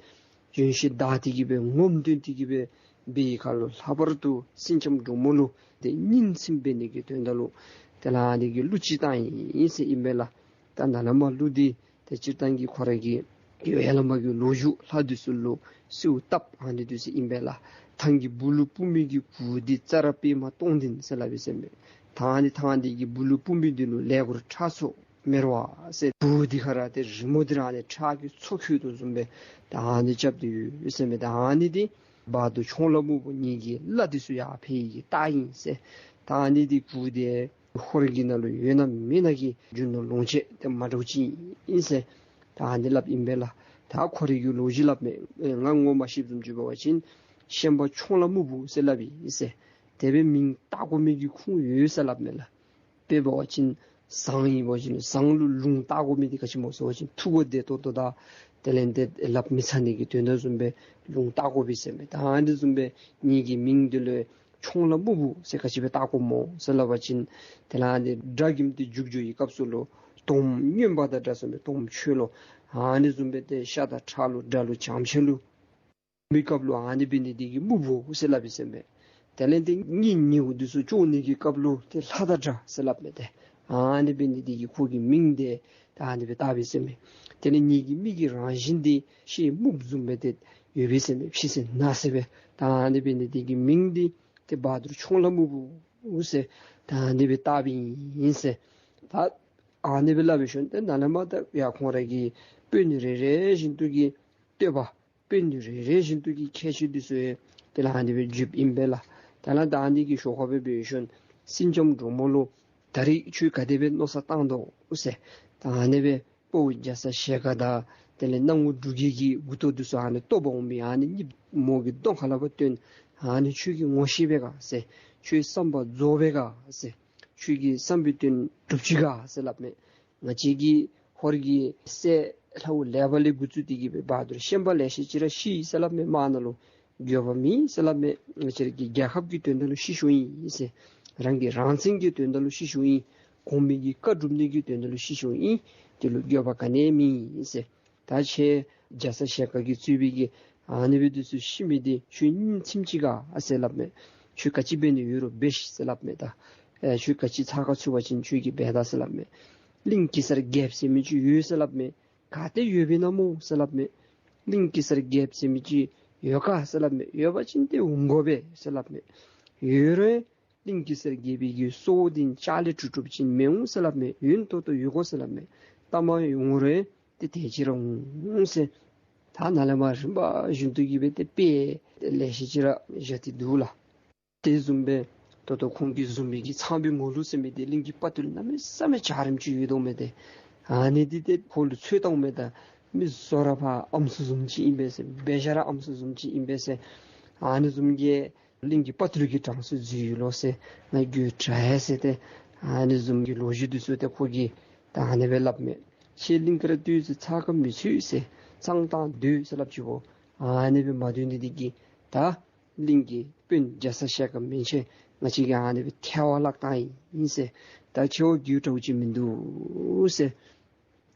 གཞོན་ཤེས་བདའ་སྟེ་གིས་སྦེ་ངོམ་སྟོན་ཏེ་གིས་སྦེ་འབད་བའི་ཁར་ལུ་ལྷག་པར་དུ་སེང་ལྕམ་འབྲུག་མོ་ལུ་ཏེ་སྙིང་ཚིམ་འབད་ནི་གི་དོན་དག་ལུ་ཏེ་ལ་འདི་གི་གླུ་ཅིག་བཏང་ཡི་ཟེར་ཨིན་པས་ལགས། ད་ནཱ་ལས་མར་གླུ་འདི་ཏེ་སྤྱིར་བཏང་གི་ཁོ་ར་གི་ཡོ་ཡ་བླ་མ་གི་ལོ་རྒྱུས་ལྷ་འདི་ཚུ་ལུ་གསོལཝ་བཏབ་ཨ་ནི་འདི་ཚུ་ཨིན་པས་ལགས། ཐང་གི་སྦུག་ལུ་སྤུ་མི་གི་གུར་འདི་ཙ་ར་པདྨ་སྟོང་ལྡན་ཟེར་སླབ་ཨིན་ཟེར་མས། ད་ཨ་ནི་ཐང་འདི་གི་སྦུག་ལུ་སྤུ་མི་འདི་ལུ་ལེགས་སྐུར་ཁྲག་མཚོ་མེ་རོ་ཟེར་གུར་འདི་ཁར་ཏེ་རི་མོ་འདི་ར་ཨ་ནི་ཁྲག་གི་མཚོ་ཁོལ་དོ་བཟུམ་སྦེ་ད་ཨ་ནི་རྐྱབ་སྟེ་ཡོད་ཟེར་མས། ད་ཨ་ནི་འདི་བར་དུ་ཆོང་ལ་སྨུག་པོ་ངེ་གི་བླ་འདི་ཚུ་ཡར་ཕེབས་ཡི་གི་རྟགས་ཨིན་ཟེར། ད་ཨ་ནི་འདི་གུར་འདི་ཧོར་གྱི་ནང་ལུ་ཡོད་ན་མེད་ན་གི་རྒྱུ་ནོར་ལོངས་སྤྱོད་ཏེ་མ་འདྲཝ་ཅིག་ཨིན་ཟེར། ད་ཨ་ནི་སླབ་ཨིན་པས་ལགས། ད་ཁོ་རའི་གི་ལོ་རྒྱུས་སླབ་མས། ཨེ་ང་ངོ་མ་ཤེསཔ་བཟུམ་ཅིག་འབད་བ་ཅིན་ཤན་པ་ཆོང་ལ་སྨུག་པོ་ཟེར་སླབ་ཨིན་ཟེར། དེ་སྦེ་མིང་བཏགས་དགོ་མི་གི་ཁུངས་ཡོད་ཟེར་སླབ་མས་ལགས། དཔེ་འབད་བ་ཅིན་ཟངས་ཨིན་པ་ཅིན་ཟངས་ལུ་ལུང་བཏགས་དགོ་མི་འདི་ག་ཅི་སྨོ་ཟེར་བ་ཅིན་མཐུ་བོ་བདེ་ཏོག་ཏོ་དང་དེ་ལས་ཏེ་ལགཔ་མི་ཚང་ནི་གི་དོན་དག་བཟུམ་སྦེ་ལུང་བཏགས་དགོ་པས་ཟེར་མས། ད་ཨ་ནི་བཟུམ་སྦེ་ངེ་གི་མིང་འདི་ལུ་ཆོང་ལ་སྨུག་པོ་ཟེར་ག་ཅི་སྦེ་བཏགས་དགོ་སྨོ་ཟེར་སླབ་པ་ཅིན་དེ་ལས་ཨ་ནི་དགྲ་གིམ་འདི་རྒྱུག་འགྱོ་བའི་སྐབས་སུ་ལུ་དོམ་རྔོན་པ་དང་འདྲ་སོང་སྦེ་དོམ་ཆོས་ལུ་ཨ་ནི་བཟུམ་སྦེ་ཏེ་ཤ་དང་ཁྲག་ལུ་དགྲ་ལུ་བྱམས་ཆེ་ལུ་མི་སྐབས་ལུ་ཨ་ནི་འབད་ནི་འདི་གིས་སྨུག་པོ་ཟེར་སླབ་ཨིན་ཟེར་མས། དེ་ལས་ཏེ་གཉེན་ཉེཝ་འདི་ཚུ་བཅོམ་ནི་གི་སྐབས་ལུ་ཏེ་ལྷ་དང་འདྲ་ཟེར་སླབ་མས་ཏེ། ཨ་ནི་འབད་ནི་འདི་གིས་ཁོ་གི་མིང་འདི་ད་ཨ་ནི་སྦེ་བཏགས་པས་ཟེར་མས། དེ་ལས་ངེ་གི་མིག་གི་རང་བཞིན་འདི་ཤེལ་སྨུག་བཟུམ་སྦེ་ཏེ་ཡོད་པས་ཟེར་མས། ཕྱི་སེར་ནང་སེར་སྦེ། ད་ཨ་ནི་འབད་ནི་འདི་གིས་མིང་འདི་ཏེ་བ་དུར་ཆོང་ལ་སྨུག་པོ་ཟེར་ད་ཨ་ནི་སྦེ་བཏགས་པའི་ཨིན་ཟེར། ད་ཨ་ནི་སྦེ་སླབ་པའི་ཤུལ་ཏེ་ནཱ་ལས་མར་ད་ཡར་ཁོང་ར་གི་དཔོན་རེ་རེ་བཞིན་དུ་གི་བསྟོད་པ་དཔོན་རེ་རེ་བཞིན་དུ་གི་ཁྱད་ཆོས་འདི་ཚུ་ཡང་དེ་ལས་ཨ་ནི་སྦེ་བརྗོདཔ་ཨིན་པས་ལགས། ད་ལས་ད་ཨ་ནི་གི་ཞོར་ཁར་སྦེ་འབད་ཞིནམ་སེང་ལྕམ་འབྲུག་མོ་ལུ་ད་རིས་ཁྱོད་ག་དེ་སྦེ་མནོ་བསམ་བཏང་དོ་ཟེར། ད་ཨ་ནི་སྦེ་དཔའ་བོ་རྒྱ་ཚ་ཞལ་དཀར་དང་དེ་ལས་སྣང་ངུ་འབྲུག་རྒྱལ་གྱི་མགུ་ཏོ་འདི་ཚུ་ཨ་ནི་བཏོག་པར་འོང་མི་ཨ་ནི་གཉིས་མོ་གི་གདོང་ཁ་ལས་ཕར་བཏོན། ཨ་ནི་ཁྱོད་ཀྱིས་ངོ་ཤེས་པས་ག་ཟེར། ཁྱོད་བསམ་པ་རྫོགས་པས་ག་ཟེར། ཁྱོད་ཀྱི་བསམ་པའི་དོན་འགྲུབ་ཅི་ག་ཟེར་སླབ་མས། ང་བཅས་ཀྱི་ཧོར་གྱི་སྲས་ལྷ་བུ་ལེགས་པ་ལས་འགོ་བཙུགས་ཏེ་གིས་སྦེ་བ་དུར་ཤན་པ་ལེ་ཤ་ཅིག་ར་ཤི་ཡི་ཟེར་སླབ་མས། དམག་ནང་ལུ་འགྱོད་པ་མེད་ཟེར་སླབ་མས། ང་བཅས་ར་གི་རྒྱལ་ཁབ་ཀྱི་དོན་དག་ལུ་ཤི་སོང་ཡི་ཟེར། རང་གི་རང་བཙན་གྱི་དོན་དག་ལུ་ཤི་སོང་ཡི། གོང་མའི་གི་བཀའ་སྒྲུབ་ནི་གི་དོན་དག་ལུ་ཤི་སོང་ཡི། དེ་ལུ་འགྱོད་པ་ག་ནི་ཡང་མེད་ཟེར། ད་ཁྱེད་རྒྱ་ཚ་ཞལ་དཀར་གྱིས་གཙོས་པའི་གི་ཨ་ནི་སྦེ་འདི་ཚུ་ཤི་མི་འདི་ཁྱོད་སྙིང་ཚིམ་ཅི་ག་ཟེར་སླབ་མས། ཁྱོད་ག་ཅི་འབད་ནི་ཡོད་རུང་འབད་ཤིག་ཟེར་སླབ་མས། ད་ཨེ་ཁྱོད་ག་ཅི་ཚ་ཁ་ཚུད་པ་ཅིན་ཁྱོད་ཀྱིས་འབད་ད་ཟེར་སླབ་མས། གླིང་གེ་སར་རྒྱལཔོ་ཟེར་མི་ཅིག་ཡོད་ཟེར་སླབ་མས། ག་ཏེ་ཡོདཔ་ཨིན་ན་སྨོ་ཟེར་སླབ་མས། གླིང་གེ་སར་རྒྱལཔོ་ཟེར་མི་ཅིག་ཡོད་ག་ཟེར་སླབ་མས། ཡོད་པ་ཅིན་ཏེ་འོང་དགོ་པས་ཟེར་སླབ་མས། ཡོད་རུང་གླིང་གེ་སར་རྒྱལ་པོའི་གི་སྲོག་འདི་ལྕགས་ལས་གྲུབ་གྲུབ་ཅིག་མི་འོང་ཟེར་སླབ་མས། ཡུན་ཏོག་ཏོ་ཡོད་དགོ་ཟེར་སླབ་མས། ལྟ་མ་ཡོང་རུང་ཏེ་དེ་ཅིག་ར་འོང་ཟེར། ད་ནཱ་ལས་མར་རིམ་པ་བཞིན་དུ་གིས་སྦེ་ཏེ་དཔེ་ལེ་ཤ་ཅིག་ར་བཞག་སྟེ་འདུག་ལགས། དེ་བཟུམ་སྦེ་ད་ལྟོ་ཁོང་གིས་བཟུམ་མའི་གི་ཚངས་པའི་ངོ་ལུག་ཟེར་མི་འདི་གླིང་གི་དཔའ་བརྟུལ་གནམ་མེད་ས་མེད་འཇའ་རིསམོ་ཅིག་ཡོད་དོ་མས་ཏེ། ཨ་ནི་འདི་ཏེ་ཁོ་ལུ་འཚོལ་བཏངམ་མས། ད་མི་བཟོ་ར་ཕར་ཨམ་སྲུ་བཟུམ་ཅིག་ཨིན་པས་ཟེར། འབད་བཞག་ར་ཨམ་སྲུ་བཟུམ་ཅིག་ཨིན་པས་ཟེར། ཨ་ནི་བཟུམ་གྱི་གླིང་གི་དཔའ་བརྟུལ་གྱི་གྲངས་སུ་འཛུལ་ཡི་ལོ་ཟེར། ང་རྒྱུད་དྲག་ཡི་ཟེར་ཏེ་ཨ་ནི་བཟུམ་གྱི་ལོ་རྒྱུས་འདི་ཚུ་ཏེ་ཁོ་གིས་ད་ཨ་ནི་སྦེ་སླབ་མས། ཁྱེད་གླིང་དཀར་སྟོད་ཅིག་ཚ་ཁ་མི་ཚུད་ཟེར། གཙང་དང་སྡོད་ཟེར་སླབ་ཅི་བོ། ཨ་ནི་སྦེ་མ་སྡོད་ནི་འདི་གིས་ད་གླིང་གི་དཔོན་རྒྱ་ཚ་ཞལ་དཀར་མན་ཆད་ང་བཅས་ཀྱིས་ཨ་ནི་སྦེ་ཐལ་བར་བརླག་བཏང་ཡི་ཟེར། ད་ཁྱེད་བ་རྒྱུད་དྲག་ཅིག་མིན་འདུག་ཟེར།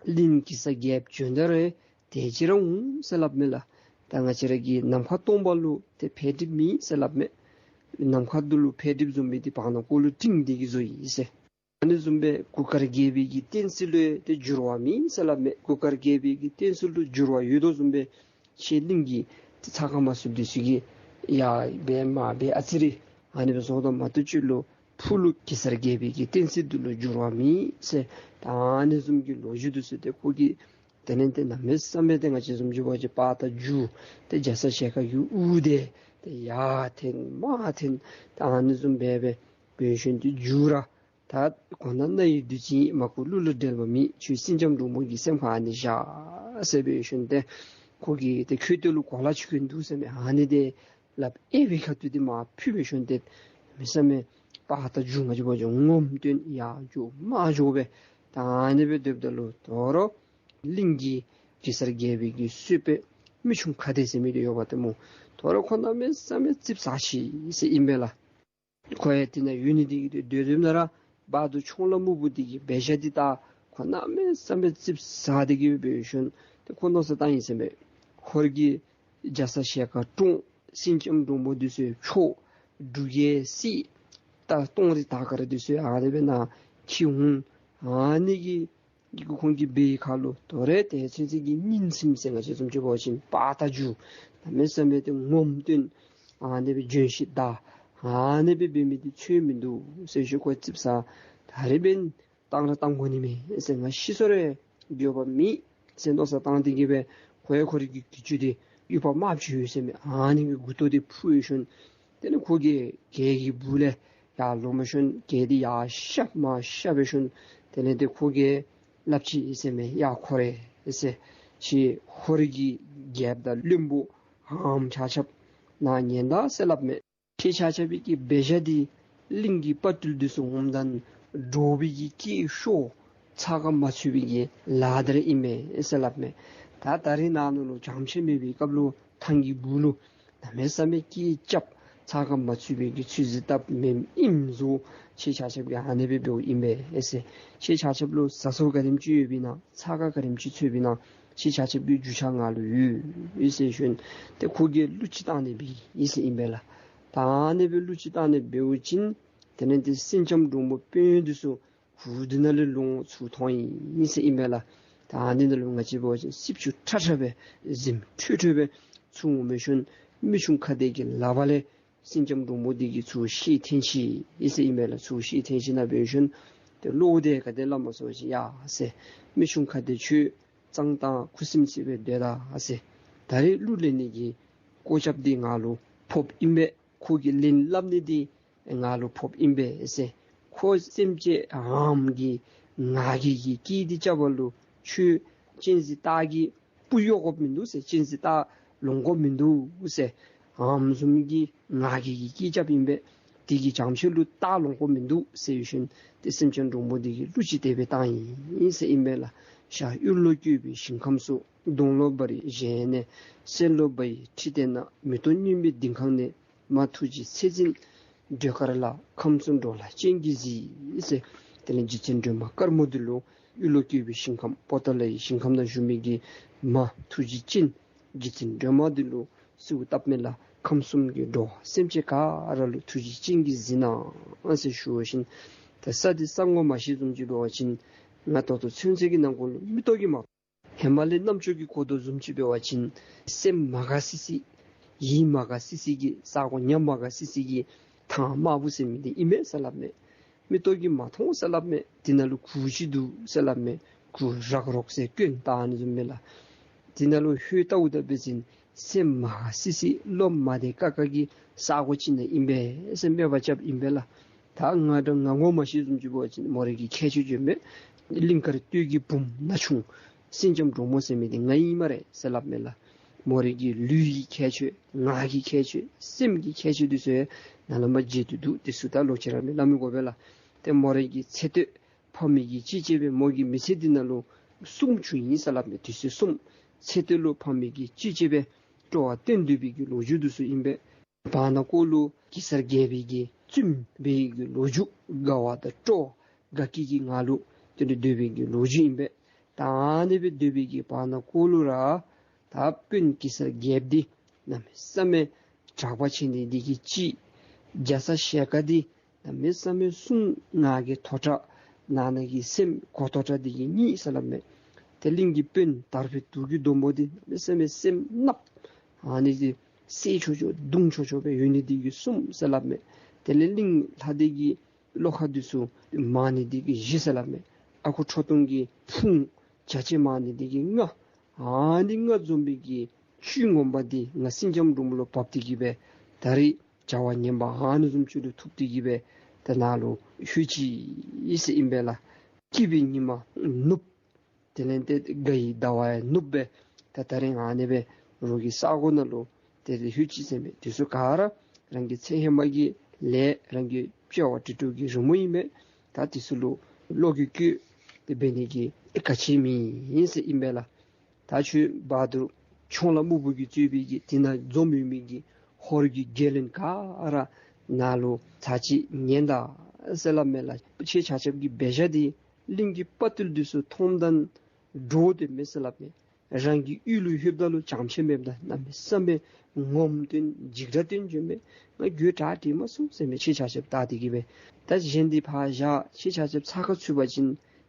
གླིང་གེ་སར་རྒྱལཔོ་བྱོན་ད་རུང་དེ་ཅིག་ར་འོང་ཟེར་སླབ་མས་ལགས། ད་ང་བཅས་ར་གི་ནམ་མཁའ་སྟོང་པ་ལུ་ཏེ་འཕེལ་འགྲིབ་མེད་ཟེར་སླབ་མས། ནམ་མཁའ་འདི་ལུ་འཕེལ་འགྲིབ་བཟུམ་མའི་འདི་བར་ན་ཀོ་ལུ་སྤྲིན་འདི་གིས་བཟོ་ཡི་ཟེར། ཨ་ནི་བཟུམ་སྦེ་གུར་དཀར་རྒྱལ་པོའི་གི་བསྟན་སྲིད་ལུ་ཏེ་འགྱུར་བ་མེད་ཟེར་སླབ་མས། གུར་དཀར་རྒྱལ་པོའི་གི་བསྟན་སྲིད་ལུ་འགྱུར་བ་ཡོད་དོ་བཟུམ་སྦེ་ཁྱེད་གླིང་གི་ཏེ་ཚ་ཁ་མ་ཚུདཔ་འདི་ཚུ་གིས་ཡར་འབད་མར་འབད་ཨ་ཙི་རེ་ཨ་ནི་སྦེ་བཟོ་དོ་མ་གཏོགས་ཁྱོད་ལུ་ཕུགས་ལུ་གེ་སར་རྒྱལ་པོའི་གི་བསྟན་སྲིད་འདི་ལུ་འགྱུར་བ་མེད་ཟེར། ད་ཨ་ནི་བཟུམ་གྱི་ལོ་རྒྱུས་འདི་ཚུ་ཏེ་ཁོ་གིས་དེ་ལས་ཏེ་གནམ་མེད་ས་མེད་ཏེ་ང་བཅས་བཟུམ་ཅིག་འབད་བ་ཅིན་པར་དང་འགྱུར་ཏེ་རྒྱ་ཚ་ཞལ་དཀར་གྱི་དབུ་དེ་ཏེ་ཡར་འཐེན་མར་འཐེན་ཏེ་ཨ་ནི་བཟུམ་སྦེ་སྦེ་འབད་ཞིནམ་ཏེ་འགྱུར་ར་ད་གོ་ན་རྣ་ཡི་བདུད་རྩི་ཡིན། མ་གོ་གླུ་ལ་འགྲེལ་བ་མེད། ཁྱོད་སེང་ལྕམ་འབྲུག་མོ་གི་སེམས་ཁར་ཨ་ནི་བཞག་ཟེར་འབད་ཞིནམ་ཏེ་ཁོ་གིས་ཏེ་ཁྱོད་དེ་ལུ་གོ་ལ་ཅིག་གྱོན་འདུག་ཟེར་མས། ཨ་ནི་དེ་སླབ་ཨེ་བའི་ཁ་ཐུག་དེ་མར་ཕུད་འབད་ཞིནམ་ཏེ་མི་ས་མེད་ པ་ད་རྒྱུ་ང་བཅས་འབད་བ་ཅིན་ངོམ་སྟོན་ཡར་འགྱོ་མར་འགྱོ་སྦེ་ད་ཨ་ནི་སྦེ་སྡོདཔ་ད་ལུ་དོ་རུང་གླིང་གི་གེ་སར་རྒྱལ་པོའི་གི་སྲིད་པའི་མི་ཆུང་ཁ་བདེ་ཟེར་མི་འདི་ཡོདཔ་ད་སྨོ། དོ་རུང་ཁོ་གནམ་མེད་ས་མེད་ཙིགཔ་ཟ་ཅི་ཟེར་ཨིན་པས་ལགས། ཁོ་ཡང་དེ་ནང་ཡོད་ནི་འདི་གིས་སྡོད་སྡོདཔ་ད་ར་བར་དུ་ཆུང་ལ་སྨུག་པོ་འདི་གིས་འབད་བཞག་འདི་ད་ཁོ་གནམ་མེད་ས་མེད་ཙིགཔ་ཟ་སྟེ་གི་འབད་ཞིནམ་ཏེ་ཁོ་མནོ་བསམ་བཏང་ཡི་ཟེར་མས། ཧོར་གྱི་རྒྱ་ཚ་ཞལ་དཀར་བཀྲོངས། སེང་ལྕམ་འབྲུག་མོ་འདི་ཚུ་འཕྱོག། འབྲུག་རྒྱལ་བསད། ད་སྟོང་རི་དར་དཀར་འདི་ཚུ་ཨ་ནི་སྦེ་ནཱ་འཁྱིད་འོང་། ཨ་ནི་གི་གི་གུ་ཁོང་གིས་འབད་བའི་ཁར་ལུ་དོ་རུང་དེ་ཚུན་ཚོད་ཀྱི་ཉིན་མཚན་ཟེར་ང་བཅས་བཟུམ་ཅིག་འབད་བ་ཅིན་པ་ད་རྒྱུ་གནམ་མེད་ས་མེད་ཏེ་ངོམ་སྟོན་ཨ་ནི་སྦེ་ལྗོན་ཤིང་བདའ་ཨ་ནི་སྦེ་འབད་མི་འདི་ཚུ་མིན་འདུག་ཟེར་ཞུ། ཁོ་ཙིགཔ་ཟ་ད་རིས་འབདན་བཏང་ར་བཏང་དགོ་ནི་མས་ཟེར། ང་ཤི་སོང་རུང་འགྱོད་པ་མེད་ཟེར་མནོ་བསམ་བཏང་སྟེ་གི་སྦེ་ཁོ་ཡང་ཁོ་རའི་གི་གྱི་ཅུང་འདི་ཡུ་བ་དམརཔོ་ཅིག་ཡོད་ཟེར་མས། ཨ་ནི་གི་མགུ་ཏོ་འདི་ཕུ་ཞིནམ་དེ་ལས་ཁོ་གིས་གྱལ་གྱི་སྦུག་ལས་ཡར་ལོང་མ་ཞིནམ་གྱལ་འདི་ཡར་ཤབ་མར་ཤབ་འབད་ཞིནམ་དེ་ལས་ཏེ་ཁོ་གིས་སླབ་ཅི་ཟེར་མས། ཡ་ཁོ་རེ་ཟེར། ཁྱེད་ཧོར་གྱི་རྒྱལཔོ་དང་བློན་པོ་ཨམ་ཆ་ཁྱབ་ནཱ་ཉན་ད་ཟེར་སླབ་མས། ཁྱེད་ཆ་ཁྱབ་ཀྱིས་འབད་བཞག་འདི་གླིང་གི་དཔའ་ཐུལ་འདི་ཚུ་འོངམ་ད་འདྲོག་པའི་གི་སྐད་ཤོར་ཚགས་ཁར་མ་ཚུད་པའི་གི་ལཱ་འདི་ར་ཨིན་མས་ཟེར་སླབ་མས། ད་ད་རིས་ནཱ་ནཱ་ལུ་བྱང་ཆུབ་མེད་པའི་སྐབས་ལུ་ཐང་གི་སྦུག་ལུ་གནམ་མེད་ས་མེད་སྐད་རྐྱབ་ཚགས་ཁར་མ་ཚུད་པའི་གི་ཚུལ་བཟོ་བཏབ་མི་ཨིནམ་བཟོ། ཁྱེད་ཆ་ཁྱབ་ཀྱིས་ཨ་ནི་སྦེ་འབདཝ་ཨིན་པས་ཟེར། ཁྱེད་ཆ་ཁྱབ་ལུ་ཟ་སྲོལ་ག་དེམ་ཅིག་ཡོདཔ་ཨིན་ན་ཚགས་ཁར་ག་དེམ་ཅིག་ཚུདཔ་ཨིན་ན་ཁྱེད་ཆ་ཁྱབ་ཀྱི་རྒྱུ་ཆ་ང་ལུ་ཡོད་ཟེར་ཞིནམ་ཏེ་ཁོ་གིས་གླུ་ཅིག་བཏང་ནི་སྦེ་ཨིན་ཟེར་ཨིན་པས་ལགས། ད་ཨ་ནི་སྦེ་གླུ་ཅིག་བཏང་ནི་འབདཝ་ཅིན་དེ་ལས་ཏེ་སེང་ལྕམ་འབྲུག་མོ་དཔོན་འདི་ཚུ་གུར་འདི་ནང་ལས་ལོང་ཚུར་ཐོན་ཡི་ཟེར་ཨིན་པས་ལགས། ད་ཨ་ནི་ནང་ལུ་ང་བཅས་འབད་བ་ཅིན་སིབ་ཆུ་ཁྲ་ཁྲ་སྦེ་གཟིམ་ཁྲོས་ཁྲོས་སྦེ་ཚུར་འོང་མི་ཞིནམ་མི་ཆུང་ཁ་བདེ་གི་ལག་པ་ལས་སེང་ལྕམ་འབྲུག་མོ་འདི་གིས་ཚུར་ཤེལ་འཐེན་ཅི་ཟེར་ཨིན་པས་ལགས། ཚུར་ཤེལ་འཐེན་ཞིནམ་འབད་ཞིནམ་ཏེ་བློ་བདེ་ག་དེ་སླབ་མ་ཚུགས་པ་ཅིན་ཡ་ཟེར། མི་ཆུང་ཁ་བདེ་ཁྱོད་གཙང་དང་ཁུ་སིམ་སི་སྦེ་སྡོད་ད་ཟེར། ད་རིས་གླུ་ལེན་ནི་གི་གོ་སྐབས་འདི་ང་ལུ་ཕོགཔ་ཨིན་པས། ཁོ་གིས་ལན་སླབ་ནི་འདི་ང་ལུ་ཕོགཔ་ཨིན་པས་ཟེར། ཁོ་སེམས་ཅན་ཨམ་གྱི་ངར་གྱི་གི་སྐད་འདི་རྐྱབ་པ་ལུ་ཁྱོད་གཅན་གཟན་སྟག་གི་སྤུ་གཡོ་དགོཔ་མིན་འདུག་ཟེར། གཅན་གཟན་སྟག་ལོང་དགོཔ་མིན་འདུག་ཟེར། ཨམ་བཟུམ་གྱི་ངར་གྱི་གི་སྐད་རྐྱབ་ཨིན་པས། དེ་གིས་བྱང་ཆུབ་ལུ་སྟག་ལོང་དགོཔ་མིན་འདུག་ཟེར་ཞིནམ་ཏེ་སེང་ལྕམ་འབྲུག་མོ་འདི་གིས་གླུ་ཅིག་དེ་སྦེ་བཏང་ཡི་ཟེར་ཨིན་པས་ལགས། ཤར་གཡུ་ལོ་བཀོད་པའི་ཞིང་ཁམས་སུ། གདོང་ལོ་བ་རི་བཞེངས་ནས། སེང་ལོ་བ་ཡི་ཁྲི་སྟེང་ན། མེ་ཏོག་སྙིགས་མའི་ལྡིང་ཁང་ནས། མ་ཐུགས་རྗེའི་ཚད་འཛིན་སྒྲོལ་དཀར་ལ། ཁམས་གསུམ་འགྲོ་ལ་སྤྱན་གྱིས་གཟིགས་ཟེར། དེ་ལས་རྗེ་བཙུན་སྒྲོལ་མ་དཀར་མོ་འདི་ལུ་གཡུ་ལོ་བཀོད་པའི་ཞིང་ཁམས་པོ་ཏ་ལའི་ཞིང་ཁམས་ནང་བཞུགས་མི་གི་མ་ཐུགས་རྗེ་ཅན་རྗེ་བཙུན་སྒྲོལ་མ་འདི་ལུ་གསོལཝ་བཏབ་མི་ལགས། ཁམས་གསུམ་གྱི་འགྲོ་བ་སེམས་ཅན་ག་ར་ལུ་ཐུགས་རྗེ་ཅན་གྱིས་གཟིགས་གནང་ཟེར་ཞུ་བ་ཅིན་ད་ས་འདི་ས་ངོ་མ་ཤེས་བཟུམ་ཅིག་འབད་བ་ཅིན་ང་ད་ལྟོ་ཚུན་ཚོད་ཀྱི་ནང་འཁོད་ལུ་མིག་ཏོ་གིས་མ་ཧེ་མ་ལས་རྣམ་ཅོ་གིས་གོ་དོ་བཟུམ་ཅིག་འབད་བ་ཅིན་སེམས་མ་དགའ་སི་སི་ཡིད་མ་དགའ་སི་སི་གི་ས་གོ་ཉམས་མ་དགའ་སི་སི་གི་ཐང་དམར་པོ་ཟེར་མི་འདི་ཨིན་མས་ཟེར་སླབ་མས། མིག་ཏོ་གིས་མ་མཐོང་ཟེར་སླབ་མས། དེ་ནང་ལུ་གུར་ཅིག་འདུག་ཟེར་སླབ་མས། གུར་རག་རོག་ཟེར་སྐྱོན་བཏགས་ནི་བཟུམ་མས་ལགས། དེ་ནང་ལུ་ལྷོད་ལྟཝ་ད་འབད་བ་ཅིན་སེམས་མ་དགའ་སི་སི་བློ་མ་བདེ་ཀ་ཀ་གི་ས་གོ་ཅིག་ནང་ཨིན་པས་ཟེར་སྨད་པ་རྐྱབ་ཨིན་པས་ལགས། ད་ང་འདྲ་ང་ངོ་མ་ཤེས་བཟུམ་ཅིག་འབད་བ་ཅིན་མོ་རའི་གི་ཁྱད་ཆོས་ཅིག་ཨིན་པས། གླིང་དཀར་སྟོད་ཀྱི་བུམོ་ན་ཆུང་སེང་ལྕམ་འབྲུག་མོ་ཟེར་མི་འདི་ང་ཨིན་སྨ་རེ་ཟེར་སླབ་མས་ལགས། མོ་རའི་གི་ལུས་ཀྱི་ཁྱད་ཆོས་ངག་གི་ཁྱད་ཆོས་སེམས་ཀྱི་ཁྱད་ཆོས་འདི་ཚུ་ཡང་ནཱ་ལས་མར་མཇལ་དུ་འདུག། འདི་ཚུ་ད་ལོག་ཅི་ར་མི་སླབ་མི་དགོ་པས་ལགས། ཏེ་མོ་རའི་གི་ཚེ་སྟོད་ཕ་མའི་གི་སྤྱི་ཅེ་སྦེ་མོ་གི་མི་ཚེ་འདི་ནང་ལུ་གསུམ་བྱུང་ཡི་ཟེར་སླབ་མས། དུས་ཚོད་གསུམ། ཚེ་སྟོད་ལུ་ཕ་མའི་གི་སྤྱི་ཅེ་སྦེ་སྤྲོ་བ་བསྟེན་སྡོད་པའི་གི་ལོ་རྒྱུས་འདི་ཚུ་ཨིན་པས། བར་ན་ཀོ་ལུ་གེ་སར་རྒྱལ་པོའི་གི་བཙུནམོ་འབད་བའི་གི་ལོ་རྒྱུས་དགའ་བ་དང་སྤྲོ་བ་དགའ་སྐྱིད་ཀྱི་ངང་ལུ་དེ་ལུ་སྡོད་པའི་གི་ལོ་རྒྱུས་ཨིན་པས། ད་ཨ་ནི་སྦེ་སྡོད་པའི་གི་བར་ན་ཀོ་ལུ་ར་ད་དཔོན་གེ་སར་རྒྱལཔོ་འདི་གནམ་མེད་ས་མེད་དྲག་པ་ཆེ་ནི་འདི་གིས་གཅིག། རྒྱ་ཚ་ཞལ་དཀར་འདི་གནམ་མེད་ས་མེད་གསུང་ངག་གི་མཐོ་དྲགས་ནང་ན་གི་སེམས་གོ་མཐོ་དྲགས་འདི་གིས་གཉིས་ཟེར་སླབ་མས། ཏེ་གླིང་གི་དཔོན་དར་འཕེལ་དུག་གི་སྡོང་པོ་འདི་གནམ་མེད་ས་མེད་སེམས་གནགཔོ་ཨ་ནི་འདི་བསད་ཆོག་ཆོག་བརྡུང་ཆོག་ཆོག་སྦེ་ཡོད་ནི་འདི་གིས་གསུམ་ཟེར་སླབ་མས། དེ་ལས་གླིང་ལྷ་སྡེ་གི་བློ་ཁ་འདི་ཚུ་མང་ནི་འདི་གིས་བཞི་ཟེར་སླབ་མས། ཨ་ཁུ་ཁྲོ་ཐུང་གི་ཕུང་བྱ་བྱེད་མང་ནི་འདི་གིས་ལྔ། ཨ་ནི་ལྔ་འཛོམས་པའི་གི་བཅུད་ངོ་མ་འདི་ང་སེང་ལྕམ་འབྲུག་མོ་ལུ་བབས་ཏེ་གི་སྦེ་ད་རིས་བྱ་བ་ངན་པ་ཨ་ནི་བཟུམ་ཅིག་ལུ་ཐུག་སྟེ་གི་སྦེ་ད་ནཱ་ལུ་ལྷོད་ཅི་ཟེར་ཨིན་པས་ལགས། སྐྱིད་པའི་ཉི་མ་ནུབ། དེ་ལས་ཏེ་དགའ་བའི་ཟླ་བ་ཡང་ནུབ་སྦེ་ད་ད་རིས་ཨ་ནི་སྦེ་རོགས་ཀྱི་ས་གོ་ནང་ལུ་ཏེ་ལྷོད་ཅི་ཟེར་མས། དེ་ཚུ་ག་ར་རང་གི་ཚེ་ཧེ་མ་གི་ ལས་རང་གི་དཔྱལ་བ་དྲིལ་དཀྲོལ་གྱི་རི་མོ་ཨིན་མས། ད་དེ་ཚུ་ལུ་བློ་གི་བཀོད་དེ་འབད་ནི་གི་ག་ཅི་མེད་ཟེར་ཨིན་པས་ལགས། ད་ཁྱོད་བ་དུར་ཁྱུང་ལྷ་སྨུག་པོ་གིས་གཙོས་པའི་གི་དེ་ནང་འཛོམས་ཡོད་མི་གི་ཧོར་གྱི་རྒྱལ་བློན་ག་ར་ནཱ་ལུ་ཚར་གཅིག་ཉན་ད་ཟེར་སླབ་མས་ལགས། ཁྱེད་ཆ་ཁྱབ་ཀྱི་འབད་བཞག་འདི་གླིང་གི་དཔའ་བརྟུལ་འདི་ཚུ་མཐོངམ་ད་འདྲོག་སྟེ་མས་ཟེར་སླབ་མས། རང་གི་གཡུས་ལུ་ལྷོདཔ་ད་ལུ་བྱང་ཆེ་མེདཔ་ད་གནམ་མེད་ས་མེད་ངོམ་སྟེ་འཇིགས་སྐྲག་སྟེ་འགྱོ་མས། ང་དགོད་བྲ་དྲིས་མ་ཚུགས་ཟེར་མས། ཁྱེད་ཆ་ཁྱབ་ད་དེ་གིས་སྦེ་ད་གཞན་འདི་ཕར་བཞག། ཁྱེད་ཆ་ཁྱབ་ཚ་ཁ་ཚུད་པ་ཅིན་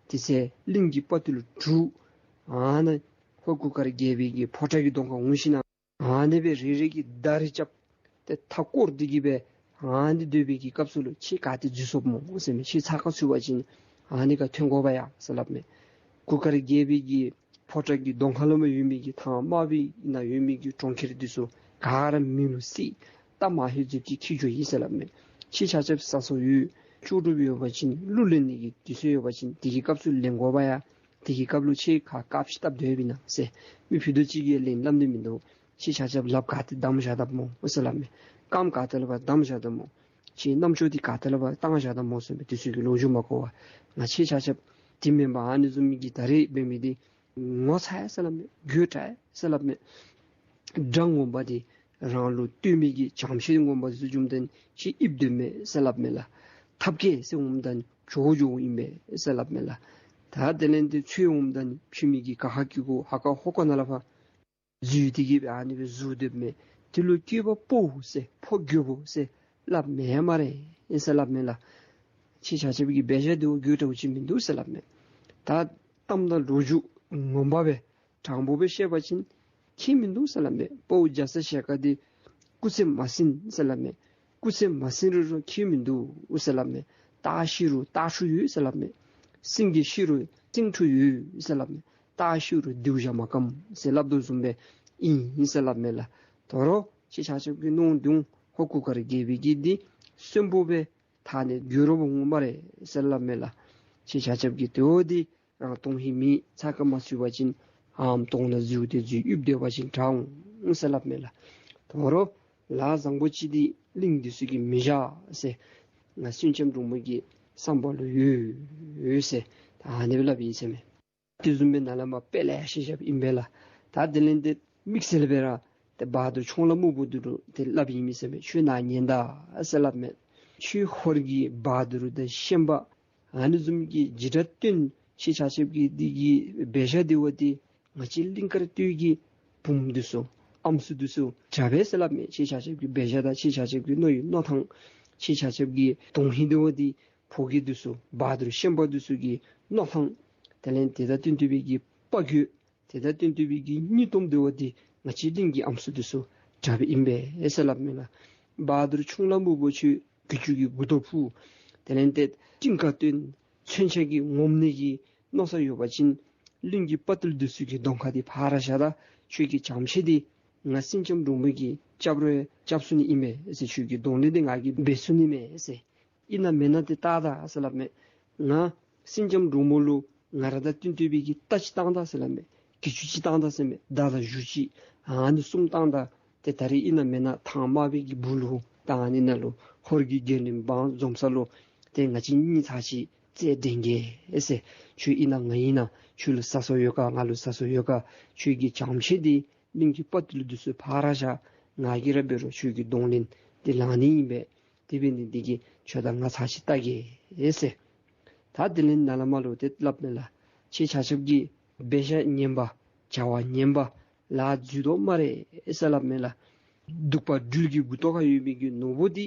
དེ་ཚེ་གླིང་གི་དཔའ་བརྟུལ་དྲུག་ཨ་ནཱ་ཧོར་གུར་དཀར་རྒྱལ་པོའི་གི་ཕོ་བྲང་གི་གདོང་ཁར་འོང་ཞིན་ན་ཨ་ནི་སྦེ་རེ་རེ་གིས་མདའ་རེ་རྐྱབ་སྟེ་མཐའ་བསྐོར་ཏེ་གིས་སྦེ་ཨ་ནི་སྡོད་པའི་གི་སྐབས་སུ་ལུ་ཁྱེད་ག་ཏེ་འཛུལ་སོཔ་སྨོ་ཟེར་མས། ཁྱེད་ཚ་ཁ་ཚུད་པ་ཅིན་ཨ་ནི་ཁར་ཐོན་དགོ་པ་ཡ་ཟེར་སླབ་མས། གུར་དཀར་རྒྱལ་པོའི་གི་ཕོ་བྲང་གི་གདོང་ཁ་ལུ་མ་ཡོད་མི་གི་ཐང་དམར་པོའི་ནང་ཡོད་མི་གི་གྲོང་ཁྱེར་འདི་ཚུ་ག་ར་མེ་ལུ་བསྲེགས། རྟ་མ་ཧེ་ཟེར་གྱི་ཁྱེར་འགྱོ་ཡི་ཟེར་སླབ་མས། ཁྱེད་ཆ་ཁྱབ་ཟ་སྲོལ་ཡོད། ལྕོགས་གྲུབ་ཡོད་པ་ཅིན་གླུ་ལེན་ནི་གི་དུས་ཚོད་ཡོད་པ་ཅིན་དེ་གི་སྐབས་སུ་ལེན་དགོ་པ་ཡ། དེ་གི་སྐབས་ལུ་ཁྱེད་ཁ་དཀརཔོ་ཅིག་བཏབ་སྡོདཔ་ཨིན་ན་ཟེར། མི་ཕུད་རྡོག་གཅིག་གིས་ལན་སླབ་ནི་མིན་འདུག། ཁྱེད་ཆ་ཁྱབ་ལགཔ་ག་ཏེ་བསྡམས་བཞག་དཔ་སྨོ་ཟེར་སླབ་མས། རྐངམ་ག་ཏེ་ལུ་ཕར་བསྡམས་བཞག་དཔ་སྨོ། ཁྱེད་རྣམ་ཅོ་འདི་ག་ཏེ་ལུ་ཕར་བཏང་བཞག་དཔ་སྨོ་ཟེར་མས། དེ་ཚུ་གི་ལོ་རྒྱུས་མ་གོ་བར་ང་ཁྱེད་ཆ་ཁྱབ་དེ་མེན་པར་ཨ་ནི་བཟུམ་མའི་གི་ད་རེས་འབད་མི་འདི་ངོ་ཚ་ཡི་ཟེར་སླབ་མས། དགོད་བྲ་ཡི་ཟེར་སླབ་མས། དགྲ་ངོ་མ་འདི་རང་ལུ་བསྟོད་མི་གི་བྱམས་བརྩེ་ངོ་མ་འདི་ཚུ་བྱུངམ་ད་ཁྱེད་ཡིབ་སྡོདཔ་མས་ཟེར་སླབ་མས་ལགས། ཐབས་མཁས་ཟེར་འོངམ་ད་འགྱོ་འགྱོཝ་ཨིན་པས་ཟེར་སླབ་མས་ལགས། ད་དེ་ལས་འདི་ཚུ་འོངམ་ད་ཕྱི་མི་གི་ག་ཧ་གི་གུ་ཧ་ག་ཧོ་ག་ནང་ལུ་ཕར་འཛུལ་ཏེ་གིས་སྦེ་ཨ་ནི་སྦེ་འཛུལ་སྡོདཔ་མས། དེ་ལུ་སྐྱེས་པ་ཕོ་ཟེར་ཕོ་རྒོད་པོ་ཟེར་སླབ་མེད་སྨ་རེ་ཟེར་སླབ་མས་ལགས། ཁྱེད་ཆ་ཁྱབ་ཀྱི་འབད་བཞག་འདི་དགོད་བྲ་བ་ཅིག་མིན་འདུག་ཟེར་སླབ་མས། ད་གཏམ་དང་ལོ་རྒྱུས་ངོ་མ་སྦེ་དྲང་པོ་སྦེ་བཤད་པ་ཅིན་ཁྱད་མིན་འདུག་ཟེར་སླབ་མས། དཔའ་བོ་རྒྱ་ཚ་ཞལ་དཀར་འདི་སྐུ་ཚེ་མ་ཟིན་ཟེར་སླབ་མས། སྐུ་ཚེ་མ་ཟིན་རུང་ཁྱད་མིན་འདུག་ཟེར་སླབ་མས། སྟག་ཤི་རུང་སྟག་ཕྲུག་ཡོད་ཟེར་སླབ་མས། སེང་གེ་ཤི་རུང་སེང་ཕྲུག་ཡོད་ཟེར་སླབ་མས། སྟག་ཤི་རུང་སྡེར་བཞག་མ་སྐམ་ཟེར་སླབ་དོ་བཟུམ་སྦེ་ཨིན་ཟེར་སླབ་མས་ལགས། དོ་རུང་ཁྱེད་ཆ་ཁྱབ་ཀྱིས་མནོ་འདུག། ཧོར་གུར་དཀར་རྒྱལ་པོའི་གི་འདི་གསོན་པོ་སྦེ་ཐ་ནི་འགྱོ་རུང་འོང་སྨ་རེ་ཟེར་སླབ་མས་ལགས། ཁྱེད་ཆ་ཁྱབ་ཀྱིས་དེ་བ་འདི་རང་དོན་ཧིང་མེད་ཚ་ཁ་མ་ཚུད་པ་ཅིན་ཨམ་དོང་ནང་འཛུལ་ཏེ་འཛུལ་ཡིབ་སྡོད་པ་ཅིན་དྲག་འོང་ཟེར་སླབ་མས་ལགས། དོ་རུང་ལཱ་བཟང་པོ་ཅིག་འདི་གླིང་འདི་ཚུ་གིས་མི་བཞག་ཟེར་ང་སེང་ལྕམ་འབྲུག་མོ་གི་བསམ་པ་ལུ་ཡོད་ཟེར་ད་ཨ་ནི་སྦེ་སླབ་ཨིན་ཟེར་མས། དེ་བཟུམ་སྦེ་ནཱ་ལས་མར་དཔེ་ལེ་ཤ་བཞགཔ་ཨིན་པས་ལགས། ད་དེ་ལས་འདི་དམིགས་བསལ་སྦེ་ར་ཏེ་བ་དུར་ཁྱུང་ལྷ་སྨུག་པོ་འདི་ལུ་ཏེ་སླབ་ཨིན་མས་ཟེར་མས། ཁྱོད་ནཱ་ཉན་ད་ཟེར་སླབ་མས། ཁྱོད་ཧོར་གྱི་བ་དུར་དང་ཤན་པ་ཨ་ནི་བཟུམ་གྱི་འཇིགས་སྐྲག་སྟོན་ཁྱེད་ཆ་ཁྱབ་ཀྱི་འདི་གི་འབད་བཞག་འདི་བ་འདི་ང་བཅས་གླིང་དཀར་སྟོད་ཀྱི་བུམོ་འདི་ཚུ་ཨམ་སྲུ་འདི་ཚུ་དྲག་པས་ཟེར་སླབ་མས། ཁྱེད་ཆ་ཁྱབ་ཀྱི་འབད་བཞག་དང་ཁྱེད་ཆ་ཁྱབ་ཀྱི་མནོ་ཡུལ་མནོ་ཐངས་ཁྱེད་ཆ་ཁྱབ་ཀྱི་དོན་ཧིང་འདི་བ་འདི་ཕོ་རྒྱས་འདི་ཚུ་བ་དུར་ཤན་པ་འདི་ཚུ་གི་མནོ་ཐངས་དེ་ལས་དེ་དང་བསྟུན་ཏེ་སྦེ་གི་དཔའ་རྒོད་དེ་དང་བསྟུན་ཏེ་སྦེ་གི་སྙིང་སྟོབས་འདི་བ་འདི་ང་བཅས་གླིང་གི་ཨམ་སྲུ་འདི་ཚུ་དྲག་པས་ཨིན་པས་ཟེར་སླབ་མས་ལགས། བ་དུར་ཁྱུང་ལྷ་སྨུག་པོ་ཁྱོད་གྱི་ཅུང་གི་མགུ་ཏོ་ཕུ། དེ་ལས་ཏེ་སྤྲིན་དཀར་སྟོན། མཚོན་ཆ་གིས་ངོམ་ནི་གི་མནོ་བསམ་ཡོད་པ་ཅིན་གླིང་གི་དཔའ་བརྟུལ་འདི་ཚུ་གི་གདོང་ཁ་འདི་ཕར་བཞག་ད། ཁྱོད་ཀྱི་བྱམས་བརྩེ་འདི་ང་སེང་ལྕམ་འབྲུག་མོ་གིས་རྐྱབ་རུང་རྐྱབ་ཚུགས་ནི་ཨིན་མས་ཟེར། ཁྱོད་ཀྱི་གདོང་ལེན་འདི་ང་གིས་འབད་ཚུགས་ནི་མས་ཟེར། ཨིན་ན་མེན་ན་འདི་བལྟ་ད་ཟེར་སླབ་མས། ང་སེང་ལྕམ་འབྲུག་མོ་ལུ་ང་ར་དང་བསྟུན་ཏེ་སྦེ་གི་རྟ་ཅིག་བཏང་ད་ཟེར་སླབ་མས། གྱི་ཅུང་ཅིག་བཏང་ད་ཟེར་མས། མདའ་དང་གཞུ་ཅིག་ཨ་ནི་གསུམ་བཏང་ད། ཏེ་ད་རིས་ཨིན་ན་མེན་ན་ཐང་དམར་པོའི་གི་སྦུག་ལུ་ད་ཨ་ནི་ནང་ལུ་ཧོར་གྱི་རྒྱལ་བློན་འབངས་འཛོམས་ས་ལུ་ཏེ་ང་བཅས་གཉིས་ཚར་གཅིག་རྩེད་འགྲན་གེ་ཟེར། ཁྱོད་ཨིན་ན་ང་ཨིན་ན་ཁྱོད་ལུ་ཟ་སྲོལ་ཡོད་ག་ང་ལུ་ཟ་སྲོལ་ཡོད་ག། ཁྱོད་ཀྱི་བྱམས་བརྩེ་འདི་གླིང་གི་དཔའ་བརྟུལ་འདི་ཚུ་ཕར་བཞག། ང་གིས་ར་འབད་རུང་ཁྱོད་ཀྱི་གདོང་ལེན་འདི་ལང་ནི་ཨིན་པས། དེ་འབད་ནི་འདི་གིས་ཁྱོད་དང་ང་ཚར་གཅིག་བལྟ་གེ་ཟེར། ད་དེ་ལས་ནཱ་ལས་མར་ལུ་ཏེ་སླབ་མས་ལགས། ཁྱེད་ཆ་ཁྱབ་ཀྱི་འབད་བཞག་ངན་པ་བྱ་བ་ངན་པ་ལཱ་འཛོལ་དོ་སྨ་རེ་ཟེར་སླབ་མས་ལགས། གདུག་པ་སྦྲུལ་གྱི་མགུ་ཏོ་ཁར་ཡོད་མི་གི་ནོར་བུ་འདི་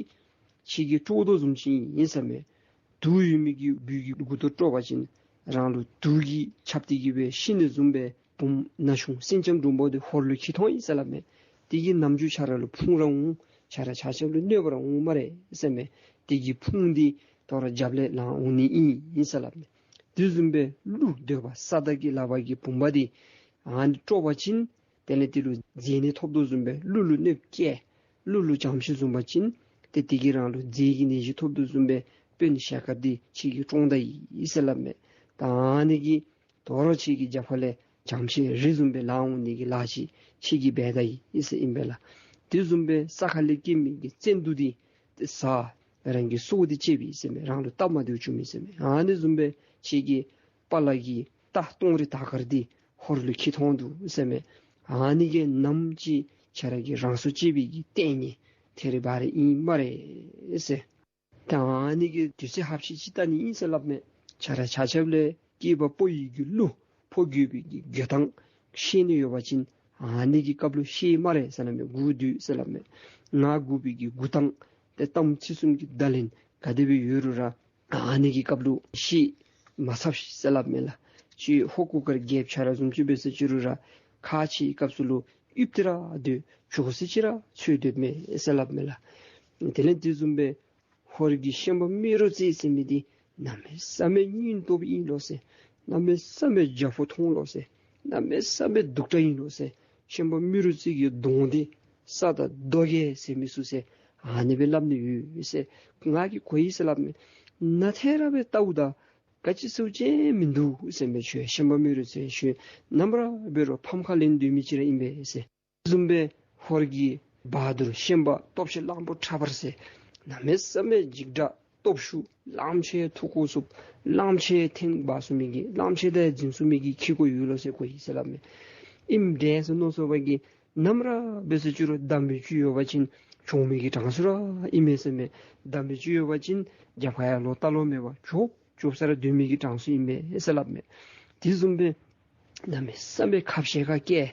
ཁྱེད་ཀྱིས་དཀྲོགས་དོ་བཟུམ་ཅིག་ཨིན་ཟེར་མས། དུག་ཡོད་མི་གི་སྦྲུལ་གྱི་མགུ་ཏོ་དཀྲོགས་པ་ཅིན་རང་ལུ་དུག་གིས་ཁྱབ་སྟེ་གི་སྦེ་ཤི་ནི་བཟུམ་སྦེ་བུམོ་ན་ཆུང་སེང་ལྕམ་འབྲུག་མོ་འདི་ཧོར་ལུ་འཁྱིད་ཐོན་ཡི་ཟེར་སླབ་མས། དེ་གི་ནམ་རྒྱུན་ཁྱེད་ར་ལུ་ཕུང་ར་འོང་། ཁྱེད་ར་ཆ་ཁྱབ་ལུ་གནོད་པ་ར་འོང་སྨ་རེ་ཟེར་མས། དེ་གི་ཕུང་འདི་དོ་རུང་རྒྱབ་ལས་ལང་འོང་ནི་ཨིན་ཟེར་སླབ་མས། དེ་བཟུམ་སྦེ་ཀླུ་འདོད་པ་ས་བདག་གི་ལག་པར་གྱི་བུམ་པ་འདི་ཨ་ནི་དཀྲོགས་པ་ཅིན་དེ་ལས་དེ་ལུ་རྫས་ནད་ཐོབ་དོ་བཟུམ་སྦེ་ཀླུ་ལུ་གནོདཔ་བཀལ། ཀླུ་ལུ་བྱམས་བརྩེ་བཟུང་པ་ཅིན་ཏེ་དེ་གིས་རང་ལུ་རྫས་ཀྱི་ནད་གཞི་ཐོབ་དོ་བཟུམ་སྦེ་དཔོན་ཞལ་དཀར་འདི་ཁྱེད་ཀྱིས་བཀྲོངས་ད་ཡི་ཟེར་སླབ་མས། ད་ཨ་ནི་གིས་དོ་རུང་ཁྱེད་ཀྱི་རྒྱབ་ཁ་ལས་བྱམས་བརྩེ་རི་བཟུམ་སྦེ་ལང་འོང་ནི་གི་ལཱ་ཅིག་ཁྱེད་ཀྱིས་འབད་ད་ཡི་ཟེར་ཨིན་པས་ལགས། དེ་བཟུམ་སྦེ་ས་ཁ་ལས་སྐྱེ་མི་གི་བཙན་དུག་འདི་ཏེ་ཟ། རང་གི་སྲོག་འདི་བཅད་པས་ཟེར་མས། རང་ལུ་སྟབས་མ་བདེཝ་བྱུང་མས་ཟེར་མས། ཨ་ནི་བཟུམ་སྦེ་ཁྱེད་ཀྱི་པ་ལ་གི་རྟ་སྟོང་རི་དར་དཀར་འདི་ཧོར་ལུ་འཁྱིད་ཐོན་འདུག་ཟེར་མས། ཨ་ནི་གིས་ནམ་ཅིག་ཁྱེད་ར་གིས་རང་སྲོག་བཅད་པའི་གི་ལྟས་ངན་ཐེ་རེ་བ་རེ་ཨིན་སྨ་རེ་ཟེར། ད་ཨ་ནི་གི་དུས་ཚོད་ཧབ་ཤིག་ཅིག་ལྟ་ནི་ཨིན་ཟེར་སླབ་མས། ཁྱེད་ར་ཆ་ཁྱབ་ལས་སྐྱེས་པ་ཕོ་ཡི་གི་གླུ་ཕོ་རྒོད་པའི་གི་རྒོད་གཏམ་ཤེས་ནི་ཡོད་པ་ཅིན་ཨ་ནི་གི་སྐབས་ལུ་ཤེས་སྨ་རེ་ཟེར་སླབ་མས། སྒུག་སྡོད་ཟེར་སླབ་མས། ང་སྒུག་པའི་གི་སྒུག་ཐངས་ཏེ་གཏམ་ཚིག་གསུམ་གྱི་བརྡ་ལན་ག་དེ་སྦེ་ཡོད་རུང་ར་ཨ་ནི་གི་སྐབས་ལུ་ཤེས་མ་ཚར་ཟེར་སླབ་མས་ལགས། ཁྱེད་ཧོར་གུར་དཀར་རྒྱལཔོ་ཁྱེད་ར་བཟུམ་ཅིག་འབད་ཟེར་ཅི་རུང་ར་ཁ་ཆེའི་སྐབས་སུ་ལུ་ཡིབ་སྟེ་ར་སྡོད། བྱོག་ཟེར་ཅི་ར་འཚོལ་སྡོདཔ་མས་ཟེར་སླབ་མས་ལགས། དེ་ལས་དེ་བཟུམ་སྦེ་ཧོར་གྱི་ཤན་པ་རྨེ་རུ་རྩེ་ཟེར་མི་འདི་གནམ་མེད་ས་མེད་སྙིང་སྟོབས་ཨིན་ལོ་ཟེར། གནམ་མེད་ས་མེད་རྒྱ་ཕོ་མཐོང་ལོ་ཟེར། གནམ་མེད་ས་མེད་གདུག་དྲགས་ཨིན་ལོ་ཟེར། ཤན་པ་རྨེ་རུ་རྩེ་གི་གདོང་འདི་ས་དང་རྡོ་བརྒྱད་ཟེར་མི་ཚུ་ཟེར་ཨ་ནི་སྦེ་སླབ་ནི་ཡོད་ཟེར་ང་གིས་གོ་ཡི་ཟེར་སླབ་མས། ནཱ་ཐད་ར་སྦེ་བལྟཝ་ད་ག་ཅི་ཟེརཝ་ཅིག་མིན་འདུག་ཟེར་མས། ཁྱོད་ཤན་པ་རྨེ་རུ་རྩེ་ཁྱོད་ནམ་ར་འབད་རུང་ཕམ་ཁ་ལེན་སྡོད་མི་ཅིག་ར་ཨིན་པས་ཟེར། བཟུམ་སྦེ་ཧོར་གྱི་བ་དུར་ཤན་པ་སྟོབས་ཆེན་གླང་པོ་ཁྲ་འབར་ཟེར་གནམ་མེད་ས་མེད་འཇིགས་སྐྲག་སྟོབས་ཤུགས་གླང་ཆེན་མཐུ་སྐོར་ཚུགས་གླང་ཆེན་ཐེངས་འབག་ཚུགས་མི་གི་གླང་ཆེན་དེ་འཛིང་ཚུགས་མི་གི་ཁེ་ཀོ་ཡོད་ལོ་ཟེར་གོ་ཡི་ཟེར་སླབ་མས། ཨིནམ་འདྲས་ཟེར་མནོ་སོང་བ་གིས་ནམ་ར་འབད་ཟེར་ཅི་རུང་དམ་པའི་ཆོས་ཡོད་པ་ཅིན་བྱོག་མི་གི་གྲངས་སུ་ར་ཨིན་མས་ཟེར་མས། དམ་པའི་ཆོས་ཡོད་པ་ཅིན་རྒྱབ་ཁར་ཡང་ལོག་ལྟ་ལོང་མེད་པར་བྱོག་བྱོག་ས་ར་སྡོད་མི་གི་གྲངས་སུ་ཨིན་མས་ཟེར་སླབ་མས། དེ་བཟུམ་སྦེ་གནམ་མེད་ས་མེད་ཁ་བཤད་ཁ་བཀལ།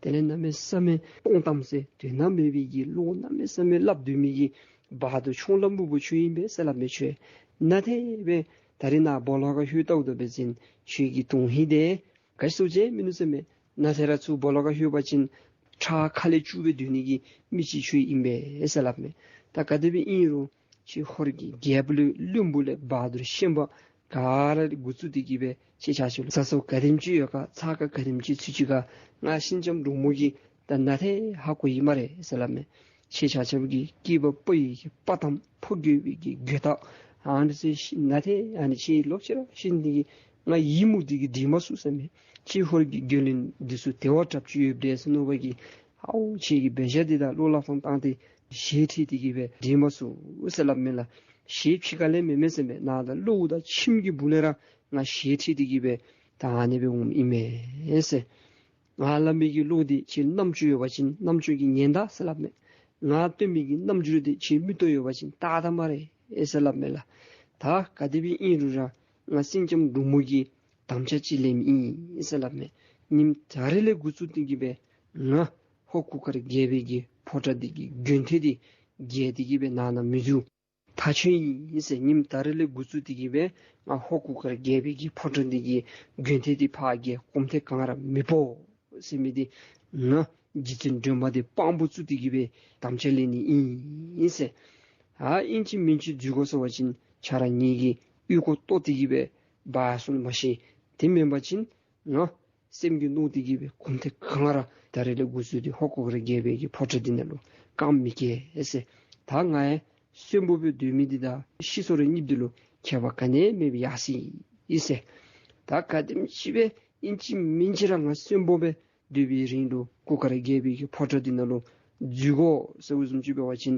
དེ་ལས་གནམ་མེད་ས་མེད་སྟོང་གཏམ་ཟེར་དོན་དག་མེད་པའི་གི་བློ་གནམ་མེད་ས་མེད་སླབ་སྡོད་མི་གི་བ་དུར་མཆོང་ལ་སྨུག་པོ་ཁྱོད་ཨིན་པས་ཟེར་སླབ་མས། ཁྱོད་ནཱ་ཐད་སྦེ་ད་རིས་ནཱ་སྦོ་ལོགས་ཁར་ལྷོད་ལྟཝ་ད་འབད་བ་ཅིན་ཁྱོད་ཀྱི་དོན་ཧིང་དེ་ག་ཅི་ཟེརཝ་ཅིག་མིན་འདུག་ཟེར་མས། ནཱ་ཐད་ར་ཚུར་སྦོ་ལོགས་ཁར་ལྷོད་པ་ཅིན་ཁྲག་ཁ་ལས་སྐྱུག་སྦེ་སྡོད་ནི་གི་མི་ཅིག་ཁྱོད་ཨིན་པས་ཟེར་སླབ་མས། ད་ག་དེ་སྦེ་ཨིན་རུང་ཁྱེད་ཧོར་གྱི་རྒྱལཔོ་ལས་བློན་པོ་ལས་བ་དུར་ཤན་པ་ག་ར་ལས་འགོ་བཙུགས་ཏེ་གི་སྦེ་ཁྱེད་ཆ་ཁྱབ་ལུ་ཚ་སྲོག་ག་དེམ་ཅིག་ཡོད་ག་ཚ་ག་ག་དེམ་ཅིག་ཚུད་ཅི་ག་ང་སེང་ལྕམ་འབྲུག་མོ་གིས་ད་ནཱ་ཐད་ཧ་གོ་ཡི་སྨ་རེ་ཟེར་སླབ་མས། ཁྱེད་ཆ་ཁྱབ་ཀྱིས་སྐྱེས་པ་ཕོ་ཡི་གི་དཔའ་གཏམ་ཕོ་རྒོད་པའི་གི་རྒོད་གཏམ་ཨ་ནི་ཚུ་ཤེས་ནཱ་ཐད་ཨ་ནི་ཁྱེད་ལོག་ཅི་ར་ཤེས་ནི་གི་ང་ཡིད་མུག་སྟེ་གི་དྲན་མ་ཚུགས་ཟེར་མས། ཁྱེད་ཧོར་གྱི་རྒྱལ་བློན་འདི་ཚུ་དེ་བ་དྲགཔ་ཅིག་ཡོདཔ་འདྲས་ཟེར་མནོ་བ་གིས་ཨའོ་ཁྱེད་ཀྱི་འབད་བཞག་འདི་དང་བློ་སླབ་ཐངས་བཏང་སྟེ་ཞེ་ཁྲེལ་ཏེ་གི་སྦེ་དྲན་མ་ཚུགས་ཟེར་སླབ་མས་ལགས། ཞེ་ཕྱི་ཁ་ལས་མེན་མས་ཟེར་མས། ནང་དང་གློ་བུ་དང་ཁྱིམ་གྱི་སྦུག་ལས་ར་ང་ཞེ་ཁྲེལ་ཏེ་གི་སྦེ་ད་ཨ་ནི་སྦེ་འོངམ་ཨིན་མས་ཟེར། ང་སླབ་མི་གི་བློ་འདི་ཁྱེད་རྣམ་ཅོ་ཡོད་པ་ཅིན་རྣམ་ཅོ་གིས་ཉན་ད་ཟེར་སླབ་མས། ང་སྟོན་མི་གི་རྣམ་འགྱུར་འདི་ཁྱེད་མིག་ཏོ་ཡོད་པ་ཅིན་བལྟ་ད་སྨ་རེ་ཟེར་སླབ་མས་ལགས། ད་ག་དེ་སྦེ་ཨིན་རུང་ར་ང་སེང་ལྕམ་འབྲུག་མོ་གིས་དམ་བཅའ་ཅིག་ལེནམ་ཨིན་ཟེར་སླབ་མས། ཉིནམ་ད་རིས་ལས་འགོ་བཙུགས་ཏེ་གི་སྦེ་ང་ཧོར་གུར་དཀར་རྒྱལ་པོའི་གི་ཕོ་བྲང་འདི་གི་མགོན་ཐེད་འདི་བརྒལ་ཏེ་གི་སྦེ་ནང་ན་མི་འཛུལ། ཐག་ཆོད་ཨིན་ཟེར། ཉིནམ་ད་རིས་ལས་འགོ་བཙུགས་ཏེ་གི་སྦེ་ང་ཧོར་གུར་དཀར་རྒྱལ་པོའི་གི་ཕོ་བྲང་འདི་གི་མགོན་ཐེད་འདི་ཕར་བརྒལ་གོམ་ཐེངས་གང་ར་མི་སྤོ་ཟེར་མི་འདི་ང་རྗེ་བཙུན་སྒྲོལ་མ་འདི་དཔང་པོ་བཙུགས་ཏེ་གི་སྦེ་དམ་བཅའ་ལེན་ནི་ཨིན་ཟེར། ཨ་ཨིན་ཅི་མིན་ཅི་འཛུལ་དགོ་ཟེར་བ་ཅིན་ཁྱེད་ར་ངེ་གི་ཨོལ་ལྐོག་བཏོག་སྟེ་གི་སྦེ་འབག་སོང་མ་ཤེས། དེ་མེན་པ་ཅིན་ང་སེམས་ཀྱིས་མནོ་སྟེ་གི་སྦེ་གོམ་ཐེངས་གང་ར་ད་རིས་ལས་འགོ་བཙུགས་ཏེ་ཧོར་གུར་དཀར་རྒྱལ་པོའི་གི་ཕོ་བྲང་འདི་ནང་ལུ་རྐངམ་མི་བཀལ་ཟེར། ད་ང་ཡང་གསོན་པོ་སྦེ་སྡོད་མི་འདི་དང་ཤི་སོང་ར་རྙིངམ་འདི་ལུ་ཁྱད་པར་ག་ནི་ཡང་མེདཔ་ཡར་སོ་ཡི་ཟེར། ད་ག་དེམ་ཅིག་སྦེ་ཨིན་ཅི་མིན་ཅི་ར་ང་གསོན་པོ་སྦེ་སྡོད་པའི་རིང་ལུ་གུར་དཀར་རྒྱལ་པོའི་གི་ཕོ་བྲང་འདི་ནང་ལུ་འཛུལ་དགོ་ཟེར་བཟུམ་ཅིག་འབད་བ་ཅིན་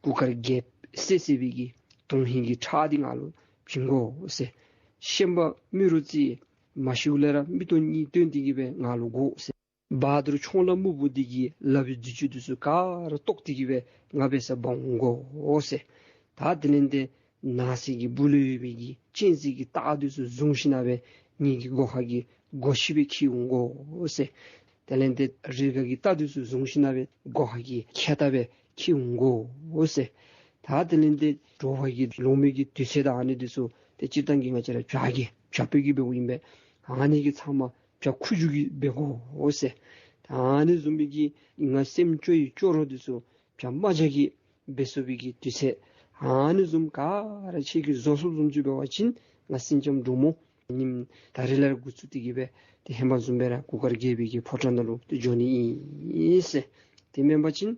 གུར་དཀར་རྒྱལཔོ་བསད་བསད་པའི་གི་དོན་ཧིང་གི་ཁྲག་འདི་ང་ལུ་བྱིན་དགོ་ཟེར། ཤན་པ་རྨེ་རུ་རྩེ་མ་ཤིཝ་ལས་ར་མིག་ཏོ་གཉིས་བཏོན་ཏེ་གི་སྦེ་ང་ལུ་དགོ་ཟེར། བ་དུར་མཆོང་ལ་སྨུག་པོ་འདི་གི་ལག་པའི་རྫུས་ཅུ་འདི་ཚུ་ག་ར་བཏོག་སྟེ་གི་སྦེ་ང་འབད་སར་འབག་འོང་དགོ་ཟེར། ད་དེ་ལས་ཏེ་ནགས་གསེབ་ཀྱི་སྦུག་ལུ་ཡོད་པའི་གི་གཅན་གཟན་གྱི་རྟ་འདི་ཚུ་བཟུང་ཞིན་ན་སྦེ་ངེ་གི་སྒོ་ཁ་གི་སྒོ་ཕྱི་སྦེ་འཁྱིད་འོང་དགོ་ཟེར། དེ་ལས་ཏེ་རི་དགའ་གི་རྟ་འདི་ཚུ་བཟུང་ཞིན་ན་སྦེ་སྒོ་ཁ་གི་ཁལ་རྟ་སྦེ་འཁྱིད་འོང་དགོ་ཟེར། ད་དེ་ལས་ཏེ་དྲོ་པ་གི་ལོང་མི་གི་དུས་ཚོད་དང་ཨ་ནི་འདི་ཚུ་ཏེ་སྤྱིར་བཏང་གི་ང་བཅས་ར་བྱ་རྒོད་བྱ་ཕོ་གི་འབདཝ་ཨིན་པས། ཨ་ནི་གི་ཚབ་མ་བྱ་ཁུ་བྱུག་གི་འབད་དགོ་ཟེར། ད་ཨ་ནི་བཟུམ་མའི་གི་ང་སེམས་སྐྱོ་བའི་སྐྱོ་རོགས་འདི་ཚུ་བྱ་རྨ་བྱ་གི་འབད་ཚུགས་པའི་གི་དུས་ཚོད་ཨ་ནི་བཟུམ་ག་ར་ཁྱེད་ཀྱིས་བཟོ་ཚུགསཔ་བཟུམ་ཅིག་འབད་བ་ཅིན་ང་སེང་ལྕམ་འབྲུག་མོ་ཉིནམ་ད་རིས་ལས་འགོ་བཙུགས་ཏེ་གི་སྦེ་ཏེ་ཧེ་མ་བཟུམ་སྦེ་ར་གུར་དཀར་རྒྱལ་པོའི་གི་ཕོ་བྲང་ནང་ལུ་ཏེ་འགྱོ་ནི་ཨིན་ཟེར། དེ་མེན་པ་ཅིན་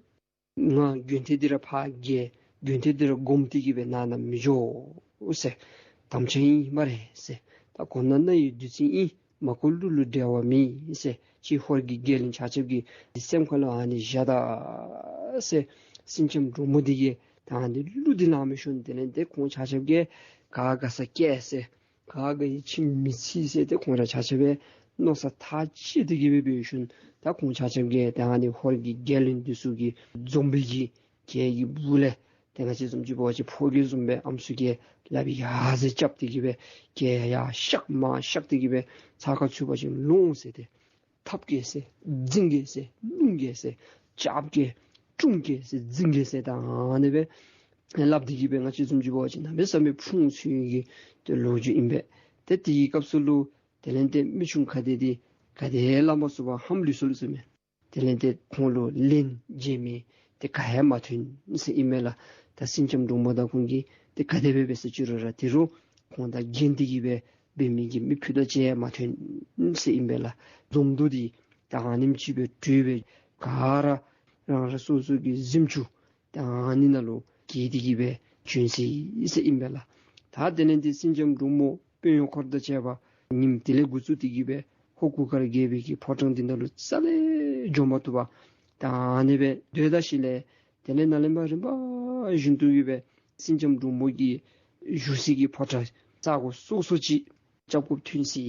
ང་མགོན་ཐེད་འདི་ར་ཕར་བརྒལ་མགོན་ཐེད་འདི་ར་སྒོམ་སྟེ་གི་སྦེ་ནང་ན་མི་འགྱོ་ཟེར། དམ་བཅའ་ཨིན་སྨ་རེ་ཟེར། ད་གོ་ན་རྣ་ཡི་བདུད་རྩི་ཨིན། མ་གོ་གླུ་ལུ་འགྲེལ་བ་མེད་ཟེར། ཁྱེད་ཧོར་གྱི་རྒྱལ་བློན་ཆ་ཁྱབ་ཀྱི་སེམས་ཁ་ལུ་ཨ་ནི་བཞག་ད་ཟེར། སེང་ལྕམ་འབྲུག་མོ་འདི་གིས་ད་ ད་ཨ་ནི་གླུ་འདི་བླངས་མི་ཤུལ་དེ་ལས་ཏེ་ཁོང་ཆ་ཁྱབ་ཀྱིས་ག་དགའ་ས་སྐྱེས་ཟེར། ག་དགའ་ཡི་ཁྱིམ་མི་ཚིག་ཟེར་ཏེ་ཁོང་ར་ཆ་ཁྱབ་སྦེ་མནོ་བསམ་ཐག་བཅད་དེ་གི་སྦེ་འབད་ཤུལ་ད་ཁོང་ཆ་ཁྱབ་ཀྱིས་ད་ཨ་ནི་ཧོར་གྱི་རྒྱལ་བློན་འདི་ཚུ་གིས་འཛོམས་པའི་གི་གྱལ་གྱི་སྦུག་ལས་ཏེ་ང་བཅས་བཟུམ་ཅིག་འབད་བ་ཅིན་ཕོ་རྒྱས་བཟུམ་སྦེ་ཨམ་སྲུ་གིས་ལགཔ་ཡར་ཟེར་རྐྱབ་སྟེ་གི་སྦེ་གྱལ་ཡར་གཤག་མར་གཤག་སྟེ་གི་སྦེ་ཚ་ཁ་ཚུད་པ་ཅིན་ལོངས་ཟེར་ཏེ་ཐབ་བཀལ་ཟེར་རྫིང་བཀལ་ཟེར་རླུང་བཀལ་ཟེར་ལྕགས་བཀལ་ཀྲུང་བཀལ་ཟེར་རྫིང་བཀལ་ཟེར་ད་ཨ་ནི་སྦེ་སླབ་སྟེ་གི་སྦེ་ང་བཅས་བཟུམ་ཅིག་འབད་བ་ཅིན་གནམ་མེད་ས་མེད་ཕུང་ཚུགས་ཡོད་པའི་གི་ཏེ་ལོ་རྒྱུས་ཨིན་པས། ཏེ་དེའི་སྐབས་སུ་ལུ་དེ་ལས་ཏེ་མི་ཆུང་ཁ་བདེ་འདི་ག་དེ་སླབ་མ་ཚུགས་པར་ཧམ་ལུས་སོ་ལུས་སོ་མས། དེ་ལས་ཏེ་ཁོང་ལུ་ལན་འཇལ་མི་དེ་ག་ཡང་མ་ཐོན་ཟེར་ཨིན་མས་ལགས། ད་སེང་ལྕམ་འབྲུག་མོ་དང་ཁོང་གིས་ཏེ་ག་དེ་སྦེ་འབད་ཟེར་ཅི་རུང་ར་དེ་རུང་ཁོང་དང་གྱེན་ཏེ་གི་སྦེ་འབད་མི་གི་མི་ཕུད་རྡོག་གཅིག་ཡང་མ་ཐོན་ཟེར་ཨིན་པས་ལགས། འཛོམས་འདུ་འདི་ད་ཨ་ནེམ་ཅིག་སྦེ་གྲོལ་སྦེ་ག་ར་རང་རང་སོ་སོ་གི་གཟིམ་ཅུང་ད་ཨ་ནི་ནང་ལུ་གྱེས་ཏེ་གི་སྦེ་བྱོན་ཅི་ཟེར་ཨིན་པས་ལགས། ད་དེ་ལས་ཏེ་སེང་ལྕམ་འབྲུག་མོ་དཔོན་གཡོག་འཁོར་དང་བཅས་པ་ཉིནམ་དེ་ལས་འགོ་བཙུགས་ཏེ་གི་སྦེ་ཧོར་གུར་དཀར་རྒྱལ་པོའི་གི་ཕོ་བྲང་འདི་ནང་ལུ་རྩ་ལས་འགྱོ་མ་བཏུབ་པར་ད་ཨ་ནི་སྦེ་སྡོད་ད་ཞིནམ་ལས་དེ་ལས་ནཱ་ལས་མར་རིམ་པ་བཞིན་དུ་གི་སྦེ་སེང་ལྕམ་འབྲུག་མོ་གི་བཞུགས་སའི་གི་ཕོ་བྲང་ས་གོ་སོ་སོ་ཅིག་སྐྱབས་དགོཔ་ཐོན་ཅི་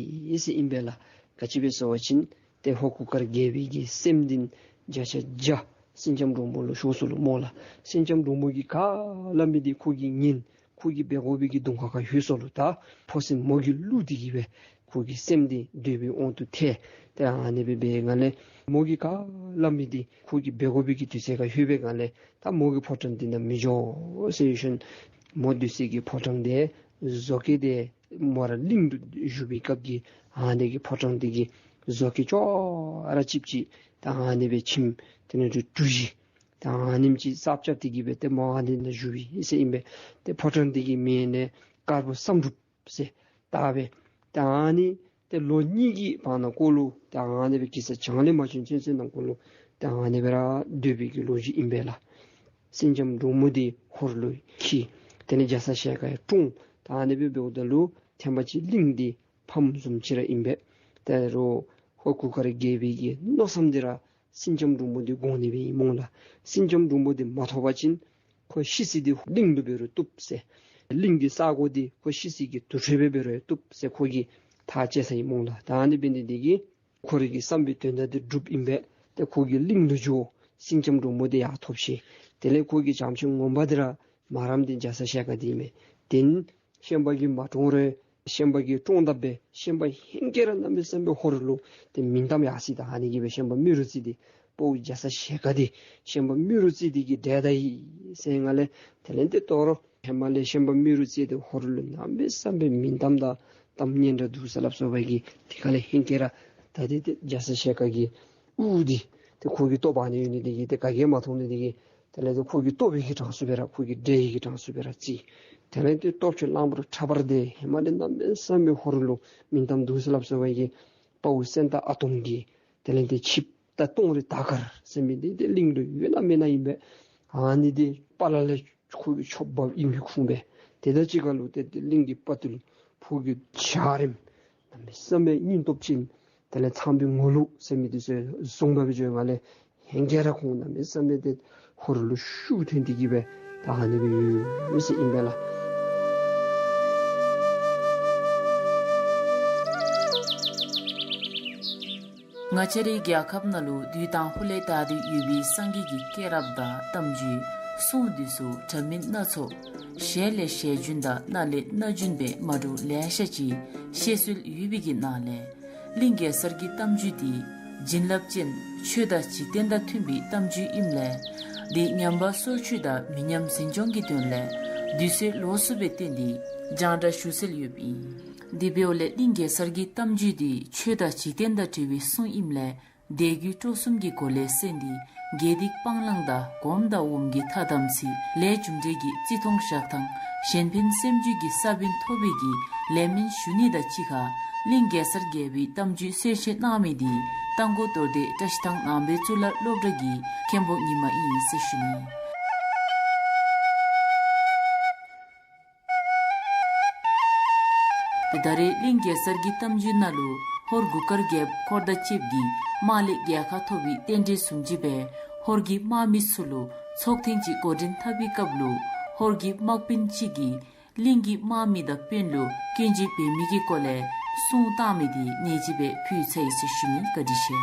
ཟེར་ཨིན་པས་ལགས། ག་ཅི་སྦེ་ཟེར་བ་ཅིན་ཏེ་ཧོར་གུར་དཀར་རྒྱལ་པོའི་གི་སྲསམོ་འདི་བརྒྱ་ཆ་བརྒྱ་སེང་ལྕམ་འབྲུག་མོ་ལུ་ཤོར་སོ་ལོ་སྨོ་ལགས། སེང་ལྕམ་འབྲུག་མོ་གིས་ག་སླབ་མི་འདི་ཁོ་གིས་ཉན། ཁོ་གིས་འབད་དགོ་པའི་གི་གདོང་ཁ་ཁར་ལྷོད་སོ་ལོ། ད་ཕོ་སྲསམོ་མོ་གིས་བསླུས་ཏེ་གི་སྦེ་ཁོ་གི་སྲསམོ་འདི་འདོད་པའི་དབང་དུ་ཐལ། ཏེ་ཨ་ནི་སྦེ་འབད་སྒང་ལས་མོ་གིས་ག་སླབ་མི་འདི་ཁོ་གིས་འབད་དགོ་པའི་གི་དུས་ཚོད་ཁར་ལྷོད་པའི་སྒང་ལས་ད་མོ་གི་ཕོ་བྲང་འདི་ནང་མི་འགྱོ་ཟེར་ཞིནམ་མོ་སྡོད་སའི་གི་ཕོ་བྲང་འདི་བཟོ་བཀོད་འདི་མོ་ར་གླིང་དུ་བཞུགས་པའི་སྐབས་ཀྱི་ཨ་ནི་གི་ཕོ་བྲང་འདི་གི་བཟོ་བཀོད་ཅོག་ར་གཅིགཔ་ཅིག་ད་ཨ་ནི་སྦེ་ཁྱིམ་དེ་ནང་དུ་གྲུ་བཞི་ད་ཨ་ནེམ་ཅིག་གསརཔ་རྐྱབ་སྟེ་གི་སྦེ་ཏེ་མོ་ཨ་ནི་ནང་བཞུགས་པས་ཟེར་ཨིན་པས། ཏེ་ཕོ་བྲང་འདི་གི་མིང་ནི་དཀར་པོ་བསམ་གྲུབ་ཟེར་བཏགས་པས། ད་ཨ་ནི་ཏེ་ལོ་གཉིས་ཀྱི་བར་ན་ཀོ་ལུ་ད་ཨ་ནི་སྦེ་གེ་སར་བྱང་ལས་མ་བྱོན་ཚུན་ཚོད་ནང་ཀོ་ལུ་ད་ཨ་ནི་སྦེ་ར་སྡོད་པའི་གི་ལོ་རྒྱུས་ཨིན་པས་ལགས། སེང་ལྕམ་འབྲུག་མོ་འདི་ཧོར་ལུ་འཁྱིད། དེ་ལས་རྒྱ་ཚ་ཞལ་དཀར་ཡང་བཀྲོངས། ད་ཨ་ནི་སྦེ་འབདཝ་ད་ལུ་ཐེངས་མ་ཅིག་གླིང་འདི་ཕམ་བཟུམ་ཅིག་ར་ཨིན་པས། ད་རུང་ཧོར་གུར་དཀར་རྒྱལ་པོའི་གི་མནོ་བསམ་འདི་ར་སེང་ལྕམ་འབྲུག་མོ་འདི་དགོ་ནི་སྦེ་ཨིན་སྨོ་ལགས། སེང་ལྕམ་འབྲུག་མོ་འདི་མ་ཐོབ་པ་ཅིན་ཁོ་ཤི་ས་འདི་གླིང་དུ་འབད་རུང་བཏུབ་ཟེར། གླིང་གི་ས་གོ་འདི་ཁོ་ཤི་ས་གི་དུར་ཁྲོད་སྦེ་འབད་རུང་བཏུབ་ཟེར་ཁོ་གིས་ཐག་བཅད་ས་ཨིན་སྨོ་ལགས། ད་ཨ་ནི་འབད་ནི་འདི་གིས་ཁོ་རའི་གི་བསམ་པའི་དོན་དག་འདི་གྲུབ་ཨིན་པས། ཏེ་ཁོ་གིས་གླིང་དུ་འགྱོ། སེང་ལྕམ་འབྲུག་མོ་འདི་ཡར་ཐོབ་ཤིག། དེ་ལས་ཁོ་གི་བྱམས་ཆེན་ངོ་མ་འདི་ར་མ་རངམ་འདི་རྒྱ་ཚ་ཞལ་དཀར་འདི་ཨིན་མས། དེ་ནི་ཤན་པ་གིས་མ་བཀྲོངས་རུང་ཤན་པ་གིས་བཀྲོངས་ད་སྦེ་ཤན་པ་ཧེང་སྐལ་ར་གནམ་མེད་ས་མེད་ཧོར་ལུ་ཏེ་མིང་གཏམ་ཡར་སོ་ཡི། ད་ཨ་ནི་གིས་སྦེ་ཤན་པ་རྨེ་རུ་རྩེ་འདི་དཔའ་བོ་རྒྱ་ཚ་ཞལ་དཀར་འདི་ཤན་པ་རྨེ་རུ་རྩེ་འདི་གིས་བསྒྲལ་ད་ཡི་ཟེར་སྒང་ལས་དེ་ལས་ཏེ་དོ་རུང་ཧེ་མ་ལས་ཤན་པ་རྨེ་རུ་རྩེ་འདི་ཧོར་ལུ་གནམ་མེད་ས་མེད་མིང་གཏམ་དང་གཏམ་སྙན་གྲགས་འདུག་ཟེར་སླབ་སོ་བའི་གི་དེ་ཁ་ལས་ཧེང་སྐལ་ར་ད་དེ་ཏེ་རྒྱ་ཚ་ཞལ་དཀར་གྱི་དབུ་འདི་ཏེ་ཁོ་གི་སྟོབས་ཨ་ནི་ཡོད་ནི་འདི་གིས་ཏེ་ག་གིས་མ་མཐོང་ནི་འདི་གིས་དེ་ལས་ཏེ་ཁོ་གི་སྟོབས་ཀྱི་གྲངས་སུ་སྦེ་ར་ཁོ་གིས་བསྒྲལ་ནི་གི་གྲངས་སུ་སྦེ་ར་བརྩི། དེ་ལས་ཏེ་སྟོབས་ཆེན་གླང་པོ་ཁྲ་འབར་འདི་ཧེ་མ་ལས་གནམ་མེད་ས་མེད་ཧོར་ལུ་མིང་གཏམ་འདུག་ཟེར་སླབ་སོ་བའི་གི་དཔའ་བོ་སེང་སྟག་ཨ་དོམ་གྱི་དེ་ལས་ཏེ་ཆིབས་རྟ་སྟོང་རི་དར་དཀར་ཟེར་མི་འདི་ཏེ་གླིང་ལུ་ཡོད་ན་མེད་ན་ཨིན་པས། ཨ་ནི་འདི་དཔའ་ལ་ལས་ཁོ་གི་ཆོསཔ་ཨིན་པའི་ཁུངས་སྦེ་དེ་དང་གཅིག་ཁར་ལུ་ཏེ་ཏེ་གླིང་གི་དཔའ་བརྟུལ་ཕོ་རྒྱུད་འཇའ་རིསམོ་གནམ་མེད་ས་མེད་སྙིང་སྟོབས་ཅན། དེ་ལས་ཚངས་པའི་ངོ་ལོག་ཟེར་མི་འདི་ཚུ་བཟུང་འབག་སྦེ་འགྱོ་སྒང་ལས་ཧེང་སྐལ་ར་ཁོང་གནམ་མེད་ས་མེད་ཏེ་ཧོར་ལུ་ཤུགས་ཐོན་ཏེ་གི་སྦེ་ད་ཨ་ནི་སྦེ་ཡོད་ཟེར་ཨིན་པས་ལགས། ང་བཅས་རའི་རྒྱལ་ཁབ་ནང་ལུ་དུས་དང་ལྷོད་ལས་དར་ཏེ་ཡོད་པའི་སངས་རྒྱས་ཀྱི་སྐྱེས་རབས་དང་གཏམ་རྒྱུད་སྲུང་འདི་ཚུ་འདྲ་མིན་སྣ་ཚོགས་ཞལ་ལས་ཞལ་རྒྱུན་དང་སྣ་ལས་སྣ་རྒྱུན་སྦེ་མ་འདྲཝ་ལེ་ཤ་ཅིག་བཤད་སྲོལ་ཡོད་པའི་གི་ནང་ལས་གླིང་གེ་སར་གྱི་གཏམ་རྒྱུད་འདི་བྱིན་རླབས་ཅན་ཆོས་དང་འཇིག་རྟེན་དང་མཐུན་པའི་གཏམ་རྒྱུད་ཨིནམ་ལས་འདི་ཉམས་པ་སོར་ཆུད་དང་མི་ཉམས་འཛིན་སྐྱོང་གི་དོན་ལས་དུས་ཚོད་ལོགས་སུ་སྦེ་བརྟེན་ཏེ་རྒྱང་བསྒྲགས་ཞུ་སྲོལ་ཡོདཔ་ཨིན། དེ་འབདཝ་ལས་གླིང་གེ་སར་གྱི་གཏམ་རྒྱུད་འདི་ཆོས་དང་འཇིག་རྟེན་དང་འབྲེལ་བའི་སྲུང་ཨིནམ་ལས་སྡེ་བརྒྱད་སྤྲོ་གསུམ་གྱི་སྒོ་ལས་གསན་ཏེ་དགེ་སྡིག་སྤང་བླང་དང་སྒོམ་དང་འོམ་གྱི་ཐ་དམ་ཚིག་ལས་རྒྱུ་འབྲས་ཀྱི་བརྩི་མཐོང་བཞག་ཐངས་གཞན་ཕན་སེམས་རྒྱུད་ཀྱི་ས་བོན་ཐོབ་པའི་གི་ལས་སྨོན་ཞུ་ནི་དང་གཅིག་ཁར་གླིང་གེ་སར་རྒྱལ་པོའི་གཏམ་རྒྱུད་གསལ་བཤད་གནང་མི་འདི་རྟ་མགོ་རྡོར་གདན་བཀྲ་ཤིས་ཐང་ནང་པའི་གཙུག་ལག་སློབ་གྲྭ་གི་མཁན་པོ་ཉི་མ་ཨིན་ཟེར་ཞུ་ནི། ཏེ་ད་རེས་གླིང་གེ་སར་གྱི་གཏམ་རྒྱུད་ནང་ལུ་ཧོར་གུར་དཀར་རྒྱལཔོ་འཁོར་དང་བཅསཔ་གིས་དམག་ལས་རྒྱལ་ཁ་ཐོབ་པའི་རྟེན་འབྲེལ་བཟུམ་ཅིག་སྦེ་ཧོར་གྱི་དམག་མི་ཚུ་ལུ་ ཚོགས་ཐེངས་ཅིག་འགོ་འདྲེན་འཐབ་པའི་སྐབས་ལུ་ཧོར་གྱི་དམག་དཔོན་ཅིག་གིས་གླིང་གི་དམག་མི་དང་དཔོན་ལུ་སྐྱོན་བརྗོད་འབད་མི་གི་སྐོར་ལས་གསུང་བཏང་མི་འདི་ནེ་ཅིག་སྦེ་ཕུལ་ཚར་ཡི་ཟེར་ཞུ་ནི། བཀའ་དྲིན་ཆེ།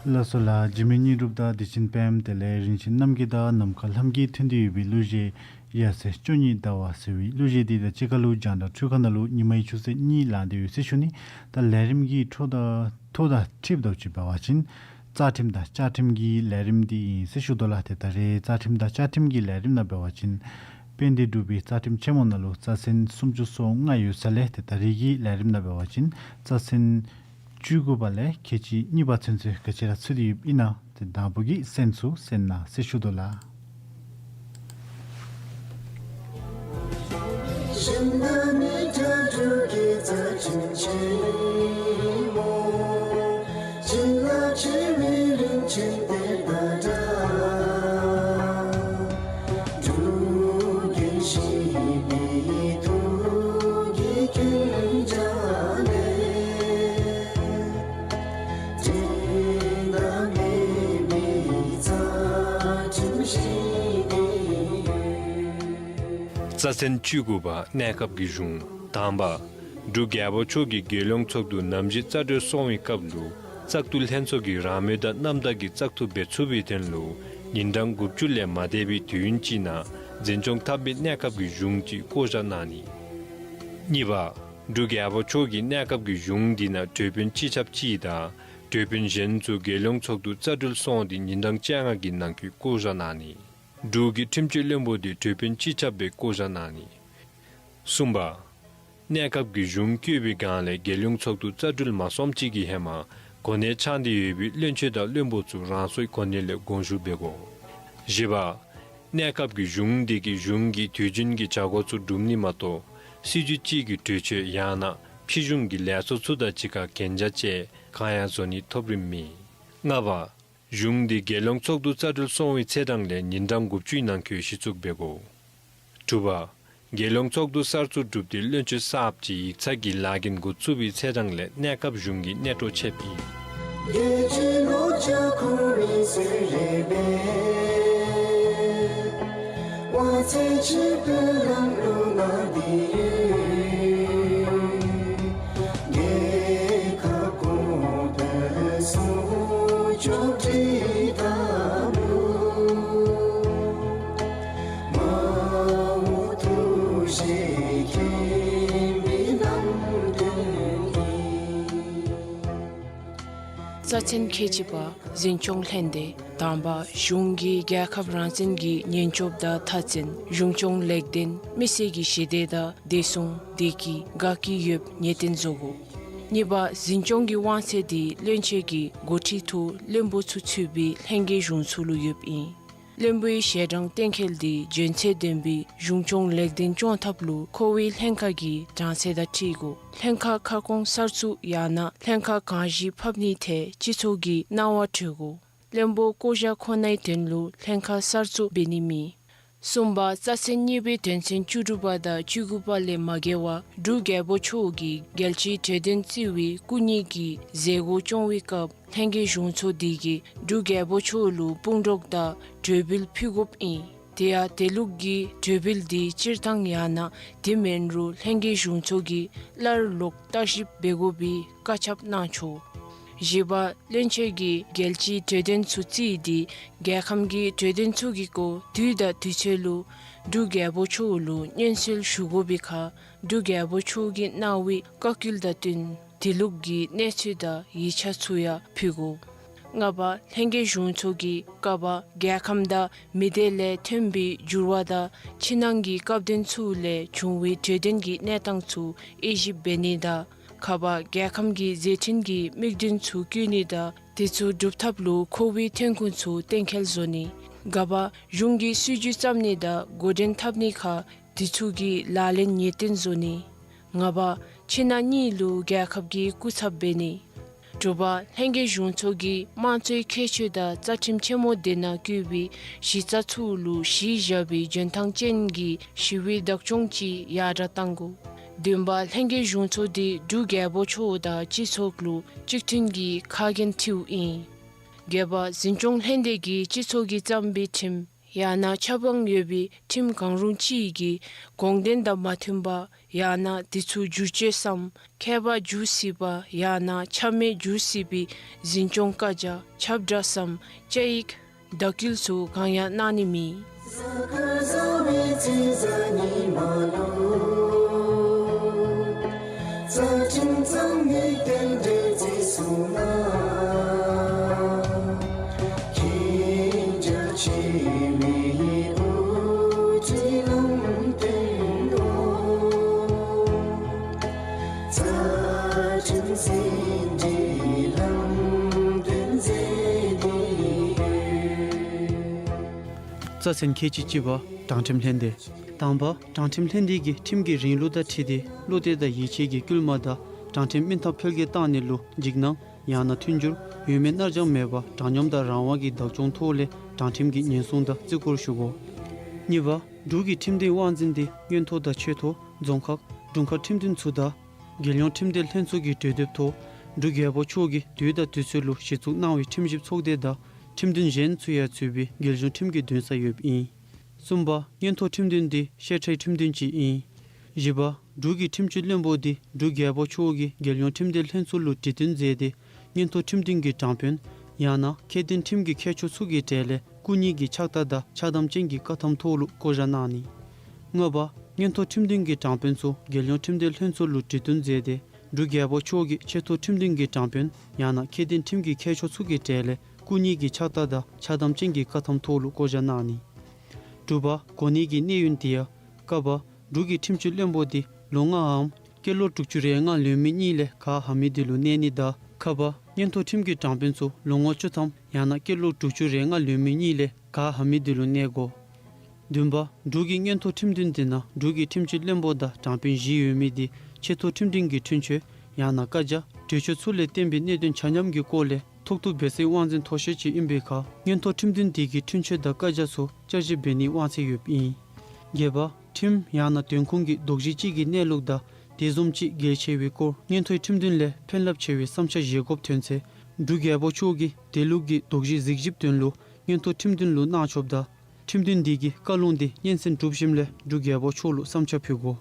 ལགས་སོ་ལགས། འཇིགས་མེད་དངོས་གྲུབ་དང་བདེ་ཆེན་དཔལམོ་དེ་ལས་རིན་ཆེན་རྣམ་རྒྱལ་དང་ནམ་མཁའ་ལྷམ་གྱི་ཐོན་ཏེ་ཡོད་པའི་གླུ་གཞས་ཡར་སེང་བཅུ་གཉིས་ཟླ་བ་ཟེར་བའི་གླུ་གཞས་འདི་དང་གཅིག་ཁར་ལུ་རྒྱང་བསྒྲགས་འཕྲུལ་ཁང་ནང་ལུ་ཉིན་མའི་ཆུ་ཚོད་གཉིས་ལང་སྟེ་ཡོད་ཟེར་ཞུ་ནི། ད་ལས་རིམ་གྱི་འཕྲོ་དང་ཐོ་དང་འཁྲིལཝ་ད་ཅིག་འབད་བ་ཅིན་རྩ་ཁྲིམས་དང་བཅའ་ཁྲིམས་ཀྱི་ལས་རིམ་འདི་ཨིན་ཟེར་ཞུ་དོ་ལགས། ཏེ་ད་རེས་རྩ་ཁྲིམས་དང་བཅའ་ཁྲིམས་ཀྱི་ལས་རིམ་ནང་འབད་བ་ཅིན་དཔལ་ལྡན་འབྲུག་པའི་རྩ་ཁྲིམས་ཆེན་མོ་ནང་ལུ་རྩ་ཚན་སུམ་ཅུ་སོ་ལྔ་ཡོད་ས་ལས་ཏེ་ད་རེས་ཀྱི་ལས་རིམ་ནང་འབད་བ་ཅིན་རྩ་ཚན་བཅུ་དགུ་པ་ལས་ཁལ་གཅིག་གཉིས་པ་ཚུན་ཚོད་ག་ཅི་ར་ཚུད་དེ་ཡོདཔ་ཨིན་ན་ཏེ་དང་པོ་གི་གསན་ཚུ་གསན་གནང་ཟེར་ཞུ་དོ་ལགས། རྩ་ཚན་བཅུ་དགུ་པ། གནས་སྐབས་ཀྱི་གཞུང་། དང་པ། འབྲུག་རྒྱལ་པོ་མཆོག་གིས་རྒྱལ་ཡོངས་ཚོགས་འདུ་ནམ་བཞི་རྩ་གྲོལ་སོང་བའི་སྐབས་ལུ་བཙག་འཐུ་ལྷན་ཚོགས་ཀྱིས་རང་མོས་དང་རྣམ་དག་གིས་བཙག་འཐུ་འབད་ཚུགས་པའི་དོན་ལུ་ཉིན་གྲངས་དགུ་བཅུ་ལས་མ་འདས་པའི་དུས་ཡུན་ཅིག་ནང་འཛིན་སྐྱོང་འཐབ་པའི་གནས་སྐབས་ཀྱི་གཞུང་ཅིག་བསྐོ་བཞག་གནང་ནི། གཉིས་པ། འབྲུག་རྒྱལ་པོ་མཆོག་གིས་གནས་སྐབས་ཀྱི་གཞུང་འདི་ནང་གྲོས་དཔོན་སྤྱི་ཁྱབ་ཅིག་དང་གྲོས་དཔོན་གཞན་ཚུ་རྒྱལ་ཡོངས་ཚོགས་འདུ་རྩ་གྲོལ་སོང་སྟེ་ཉིན་གྲངས་བཅོ་ལྔ་གི་ནང་འཁོད་བསྐོ་བཞག་གནང་ནི། འབྲུག་གི་ཁྲིམས་གཅོད་བློན་པོ་དེ་གྲོས་དཔོན་སྤྱི་ཁྱབ་སྦེ་བསྐོ་བཞག་གནང་ནི། གསུམ་པ། གནས་སྐབས་ཀྱི་གཞུང་བསྐོས་པའི་སྒང་ལས་རྒྱལ་ཡོངས་ཚོགས་འདུ་རྩ་གྲོལ་མ་སོངམ་ཅིག་གི་ཧེ་མ་གོ་གནས་འཆང་སྟེ་ཡོད་པའི་བློན་ཆེན་དང་བློན་པོ་ཚུ་རང་སོའི་གོ་གནས་ལས་དགོངས་ཞུ་འབད་དགོ། བཞི་པ། གནས་སྐབས་ཀྱི་གཞུང་འདི་གིས་གཞུང་གི་དུས་རྒྱུན་གྱི་བྱ་སྒོ་ཚུ་སྒྲུབ་ནི་མ་གཏོགས་སྲིད་བྱུས་གཅིག་གི་གྲོས་ཆོད་ཡང་ན་ཕྱི་གཞུང་གི་ལས་ཚོགས་ཚུ་དང་གཅིག་ཁར་གན་རྒྱ་བཅས་གང་ཡང་བཟོ་ནིའི་ཐོབ་རིམ་མེད། ལྔ་པ། གཞུང་འདི་རྒྱལ་ཡོངས་ཚོགས་འདུ་རྩ་གྲོལ་སོང་བའི་ཚེས་གྲངས་ལས་ཉིན་གྲངས་དགུ་བཅུའི་ནང་འཁོད་གཞི་བཙུགས་འབད་དགོ། དྲུག་པ། རྒྱལ་ཡོངས་ཚོགས་འདུ་གསར་བཙུགས་གྲུབ་སྟེ་བློན་ཆེན་གསརཔ་ཅིག་ཡིག་ཚང་གི་ལཱ་འགན་འགོ་བཙུགས་པའི་ཚེས་གྲངས་ལས་གནས་སྐབས་གཞུང་གི་གནས་སྤྲོ་ཆད་པས། རྩ་ཚན་ཁལ་གཅིག་པ། འཛིན་སྐྱོང་ལྷན་སྡེ། དང་པ། གཞུང་གིས་རྒྱལ་ཁབ་རང་བཙན་གྱི་ཉེན་སྐྱོབ་དང་མཐའ་བཙན་གཞུང་སྐྱོང་ལེགས་ལྡན་མི་སེར་གྱི་ཞི་བདེ་དང་བདེ་སྲུང་བདེ་སྐྱིད་དགའ་སྐྱིད་ཡོདཔ་ངེས་གཏན་བཟོ་དགོ། གཉིས་པ། འཛིན་སྐྱོང་གི་དབང་ཚད་འདི་བློན་ཆེན་གྱི་འགོ་ཁྲིད་ཐོག་བློན་པོ་ཚུ་ཚུད་པའི་ལྷན་རྒྱས་གཞུང་ཚོགས་ལུ་ཡོདཔ་ཨིན། བློན་པོའི་ཞལ་གྲངས་གཏན་འཁེལ་འདི་འཇོན་ཚད་ལྡན་པའི་གཞུང་སྐྱོང་ལེགས་ལྡན་སྐྱོང་ཐབས་ལུ་ཁོ་བོའི་ལྷན་ཁག་གི་གྲངས་ཚད་དང་འཁྲིལ་དགོ། ལྷན་ཁག་ཁ་སྐོང་གསར་བཙུགས་ཡང་ན་ལྷན་ཁག་གང་ཞིག་ཕབ་ནིའི་ཐད་སྤྱི་ཚོགས་ཀྱི་གནང་བ་གྲོས་དགོ། བློན་པོ་བསྐོ་བཞག་ཁོ་ནའི་དོན་ལུ་ལྷན་ཁག་གསར་བཙུགས་འབད་ནི་མེད། གསུམ་པ། རྩ་ཚན་གཉིས་པའི་དོན་ཚན་བཅུ་དྲུག་པ་དང་བཅུ་དགུ་པ་ལས་མ་འགལ་བར་འབྲུག་རྒྱལ་པོ་མཆོག་གིས་རྒྱལ་སྤྱིའི་གྲོས་དོན་བརྩི་བའི་སྐུ་ཉིད་ཀྱི་མཛད་སྒོ་སྐྱོང་བའི་སྐབས་ལྷན་རྒྱས་གཞུང་ཚོགས་འདི་གིས་འབྲུག་རྒྱལ་པོ་མཆོག་ལུ་དཔུང་གྲོགས་དང་གྲོས་འབུལ་ཕུལ་དགོཔ་ཨིན། དེ་ཡང་དེ་ལུགས་ཀྱི་གྲོས་འབུལ་འདི་སྤྱིར་བཏང་ཡང་ན་དེ་མེན་རུང་ལྷན་རྒྱས་གཞུང་ཚོགས་ཀྱིས་སླར་ལོག་བརྟག་ཞིབ་འབད་དགོ་པའི་བཀའ་ཁྱབ་གནང་ཆོག། བཞི་པ། བློན་ཆེན་གྱིས་རྒྱལ་སྤྱིའི་གྲོས་དོན་ཚུ་བརྩིས་ཏེ་རྒྱལ་ཁམས་ཀྱི་གྲོས་དོན་ཚུ་གི་སྐོར་དུས་དང་དུས་ཚོད་ལུ་འབྲུག་རྒྱལ་པོ་མཆོག་ལུ་སྙན་གསོལ་ཞུ་དགོ་པའི་ཁར་འབྲུག་རྒྱལ་པོ་མཆོག་གིས་གནང་བའི་བཀའ་བཀོད་དང་བསྟུན་དེ་ལུགས་ཀྱི་གནས་ཚུལ་དང་ཡིག་ཆ་ཚུ་ཡང་ཕུལ་དགོ། ལྔ་པ། ལྷན་རྒྱས་གཞུང་ཚོགས་ཀྱིས་ཀ་བ་རྒྱལ་ཁམས་དང་མི་སྡེ་ལས་ཐོན་པའི་འགྱུར་བ་དང་ཕྱི་ནང་གི་སྐབས་དོན་ཚུ་ལས་བྱུང་བའི་གྲོས་དོན་གྱི་གནས་སྟངས་ཚུ་དབྱེ་ཞིབ་འབད་ནི་དང་། ག་པ། རྒྱལ་ཁམས་ཀྱི་མཛད་འཕྲིན་གྱི་དམིགས་འདུན་ཚུ་བཀོད་ནི་དང་དེ་ཚུ་སྒྲུབ་ཐབས་ལུ་མཁོ་བའི་ཐོན་ཁུངས་ཚུ་གཏན་འཁེལ་བཟོ་ནི། ག་པ། གཞུང་གི་སྲིད་བྱུས་བརྩམ་ནི་དང་འགོ་འདྲེན་འཐབ་ནིའི་ཁར་དེ་ཚུ་གི་ལག་ལེན་ངེས་གཏན་བཟོ་ནི། ལྔ་པ། ཕྱི་ནང་གཉིས་ལུ་རྒྱལ་ཁབ་ཀྱི་སྐུ་ཚབ་འབད་ནི། དྲུག་པ། ལྷན་རྒྱས་གཞུང་ཚོགས་ཀྱིས་དམངས་གཙོའི་ཁྱད་ཆོས་དང་རྩ་ཁྲིམས་ཆེན་མོ་དེ་ནང་བཀོད་པའི་གཞི་རྩ་ཚུ་ལུ་གཞི་བཞག་པའི་འཇོན་ཐང་ཅན་གྱི་ཞི་བའི་བདག་སྐྱོང་ཅིག་ཡར་དྲག་གཏང་དགོ། བདུན་པ། ལྷན་རྒྱས་གཞུང་ཚོགས་འདི་འབྲུག་རྒྱལ་པོ་མཆོག་དང་སྤྱི་ཚོགས་ལུ་གཅིག་མཐུན་གྱི་ཁ་འགན་འཁྲིཝ་ཨིན། བརྒྱད་པ། འཛིན་སྐྱོང་ལྷན་སྡེ་གིས་སྤྱི་ཚོགས་ཀྱིས་བརྩམས་པའི་ཁྲིམས་ ཡང་ན་ཆབ་འབངས་ཡོད་པའི་ཁྲིམས་གང་རུང་ཅིག་གི་དགོངས་དོན་དང་མ་མཐུན་པ་ཡང་ན་དེ་ཚུ་བསྒྱུར་བཅོས་སམ་ཁྱད་པར་འགྱུར་སྲིད་པ་ཡང་ན་ཆ་མེད་འགྱུར་སྲིད་པའི་འཛིན་སྐྱོང་བཀའ་རྒྱ་ཁྱབ་བསྒྲགས་སམ་བཅའ་ཡིག་བརྡ་སྐུལ་ཚུ་གང་ཡང་གནང་ནི་མེད། རྩ་ཚན་ཁལ་གཅིག་གཅིག་པ། དྲང་ཁྲིམས་ལྷན་སྡེ། དང་པ། དྲང་ཁྲིམས་ལྷན་སྡེ་གིས་ཁྲིམས་ཀྱི་རིང་ལུགས་དང་འཁྲིལ་ཏེ་བློ་གཏད་དང་ཡིད་ཆེས་ཀྱི་སྐུལ་མ་དང་དྲང་ཁྲིམས་མིན་ཐག་འཕེལ་རྒྱས་བཏང་ནི་ལུ་འཇིགས་སྣང་ཡང་ན་མཐུན་འགྱུར་འོས་མེད་མནར་གཅོད་མེད་པར་དྲང་སྙོམས་དང་རང་དབང་གི་བདག་སྐྱོང་ཐོག་ལས་དྲང་ཁྲིམས་ཀྱི་ཉེན་སྲུང་དང་བརྩི་བཀུར་ཞུ་དགོ། གཉིས་པ། འབྲུག་གི་ཁྲིམས་དོན་དབང་འཛིན་དེ་མངོན་མཐོ་དང་ཆེས་མཐོ་རྫོང་ཁག་དྲུང་ཁག་ཁྲིམས་འདུན་ཚུ་དང་རྒྱལ་ཡོངས་ཁྲིམས་དོན་ལྷན་ཚོགས་ཀྱི་གྲོས་འདེབས་ཐོག་འབྲུག་རྒྱལ་པོ་མཆོག་གིས་དུས་དང་དུས་ཚོད་ལུ་གཞི་བཙུགས་གནང་བའི་ཁྲིམས་ཞིབ་ཚོགས་སྡེ་དང་ཁྲིམས་འདུན་གཞན་ཚུ་ཡང་ཚུད་པའི་རྒྱལ་གཞུང་ཁྲིམས་ཀྱི་འདུན་ས་ཡོདཔ་ཨིན། གསུམ་པ། མངོན་མཐོ་ཁྲིམས་འདུན་དེ་བཤེར་ཁྲའི་ཁྲིམས་འདུན་ཅིག་ཨིན། བཞི་པ། འབྲུག་གི་ཁྲིམས་སྤྱི་བློན་པོ་དེ་འབྲུག་རྒྱལ་པོ་མཆོག་གིས་རྒྱལ་ཡོངས་ཁྲིམས་དོན་ལྷན་ཚོགས་ལུ་གྲོས་བསྟུན་མཛད་དེ་མངོན་མཐོ་ཁྲིམས་འདུན་གྱི་དྲང་དཔོན་ཡང་ན་ཁྱད་ལྡན་ཁྲིམས་ཀྱི་མཁས་མཆོག་ཚུ་གི་གྲས་ལས་སྐུ་ཉིད་ཀྱི་ཕྱག་རྟགས་དང་ཕྱག་དམ་ཅན་གྱི་བཀའ་ཐམ་ཐོག་ལུ་བསྐོ་བཞག་གནང་ནི། ལྔ་པ། མངོན་མཐོ་ཁྲིམས་འདུན་གྱི་དྲང་དཔོན་ཚུ་རྒྱལ་ཡོངས་ཁྲིམས་དོན་ལྷན་ཚོགས་ལུ་གྲོས་བསྟུན་མཛད་དེ་འབྲུག་རྒྱལ་པོ་མཆོག་གིས་ཆེས་མཐོ་ཁྲིམས་འདུན་གྱི་དྲང་དཔོན་ཡང་ན་ཁྱད་ལྡན་ཁྲིམས་ཀྱི་མཁས་མཆོག་ཚུ་གི་གྲས་ལས་སྐུ་ཉིད་ཀྱི་ཕྱག་རྟགས་དང་ཕྱག་དམ་ཅན་གྱི་བཀའ་ཐམ་ཐོག་ལུ་བསྐོ་བཞག་གནང་ནི། དྲུག་པ། གོ་གནས་ཀྱི་གནས་ཡུན་དེ་ཡང་། ཀ་པ། འབྲུག་གི་ཁྲིམས་སྤྱི་བློན་པོ་དེ་ལོ་ལྔའམ་སྐྱེས་ལོ་དྲུག་ཅུ་རེ་ལྔ་ལོན་མི་གཉིས་ལས་ག་ཧ་མི་དེ་ལུ་གནས་ནི་དང་། ཁ་པ། མངོན་མཐོ་ཁྲིམས་ཀྱི་དྲང་དཔོན་ཚུ་ལོ་ངོ་བཅུ་ཐམ་ཡང་ན་སྐྱེས་ལོ་དྲུག་ཅུ་རེ་ལྔ་ལོན་མི་གཉིས་ལས་ག་ཧ་མི་དེ་ལུ་གནས་དགོ། བདུན་པ། འབྲུག་གི་མངོན་མཐོ་ཁྲིམས་འདུན་དེ་ནང་འབྲུག་གི་ཁྲིམས་སྤྱི་བློན་པོ་དང་དྲང་དཔོན་བཞི་ཡོད་མི་དེ་ཆེས་མཐོ་ཁྲིམས་འདུན་གྱི་འཁྲུན་ཆོད་ཡང་ན་བཀའ་རྒྱ་གྲོས་ཆོད་ཚུ་ལས་བརྟེན་པའི་གནད་དོན་ཆ་མཉམ་གྱི་སྐོར་ལས་ཐོག་ཏུ་སྦེ་ཚིག་དབང་འཛིན་མཐོ་ཤོས་ཅིག་ཨིན་པའི་ཁར་མངོན་མཐོ་ཁྲིམས་འདུན་དེ་གིས་འཁྲུན་ཆོད་དང་བཀའ་རྒྱ་ཚུ་བསྐྱར་ཞིབ་འབད་ནིའི་དབང་ཚད་ཡོདཔ་ཨིན། བརྒྱད་པ། ཁྲིམས་ཡང་ན་དོན་ཁུངས་ཀྱི་དོགས་གཞི་ཅིག་གི་གནས་ལུགས་དང་དེ་བཟུམ་ཅིག་གལ་ཆེ་བའི་སྐོར་མངོན་མཐོའི་ཁྲིམས་འདུན་ལས་ཕན་རླབས་ཆེ་བའི་བསམ་འཆར་བཞེས་དགོཔ་ཐོན་ཚེ་འབྲུག་རྒྱལ་པོ་མཆོག་གིས་དེ་ལུགས་ཀྱི་དོགས་གཞི་གཟིགས་ཞིབ་དོན་ལུ་མངོན་མཐོ་ཁྲིམས་འདུན་ལུ་གནང་ཆོགཔ་དང་ཁྲིམས་འདུན་དེ་གིས་བཀའ་ལུང་དེ་སྙན་སེང་གྲུབ་ཞིནམ་ལས་འབྲུག་རྒྱལ་པོ་མཆོག་ལུ་བསམ་འཆར་ཕུལ་དགོ།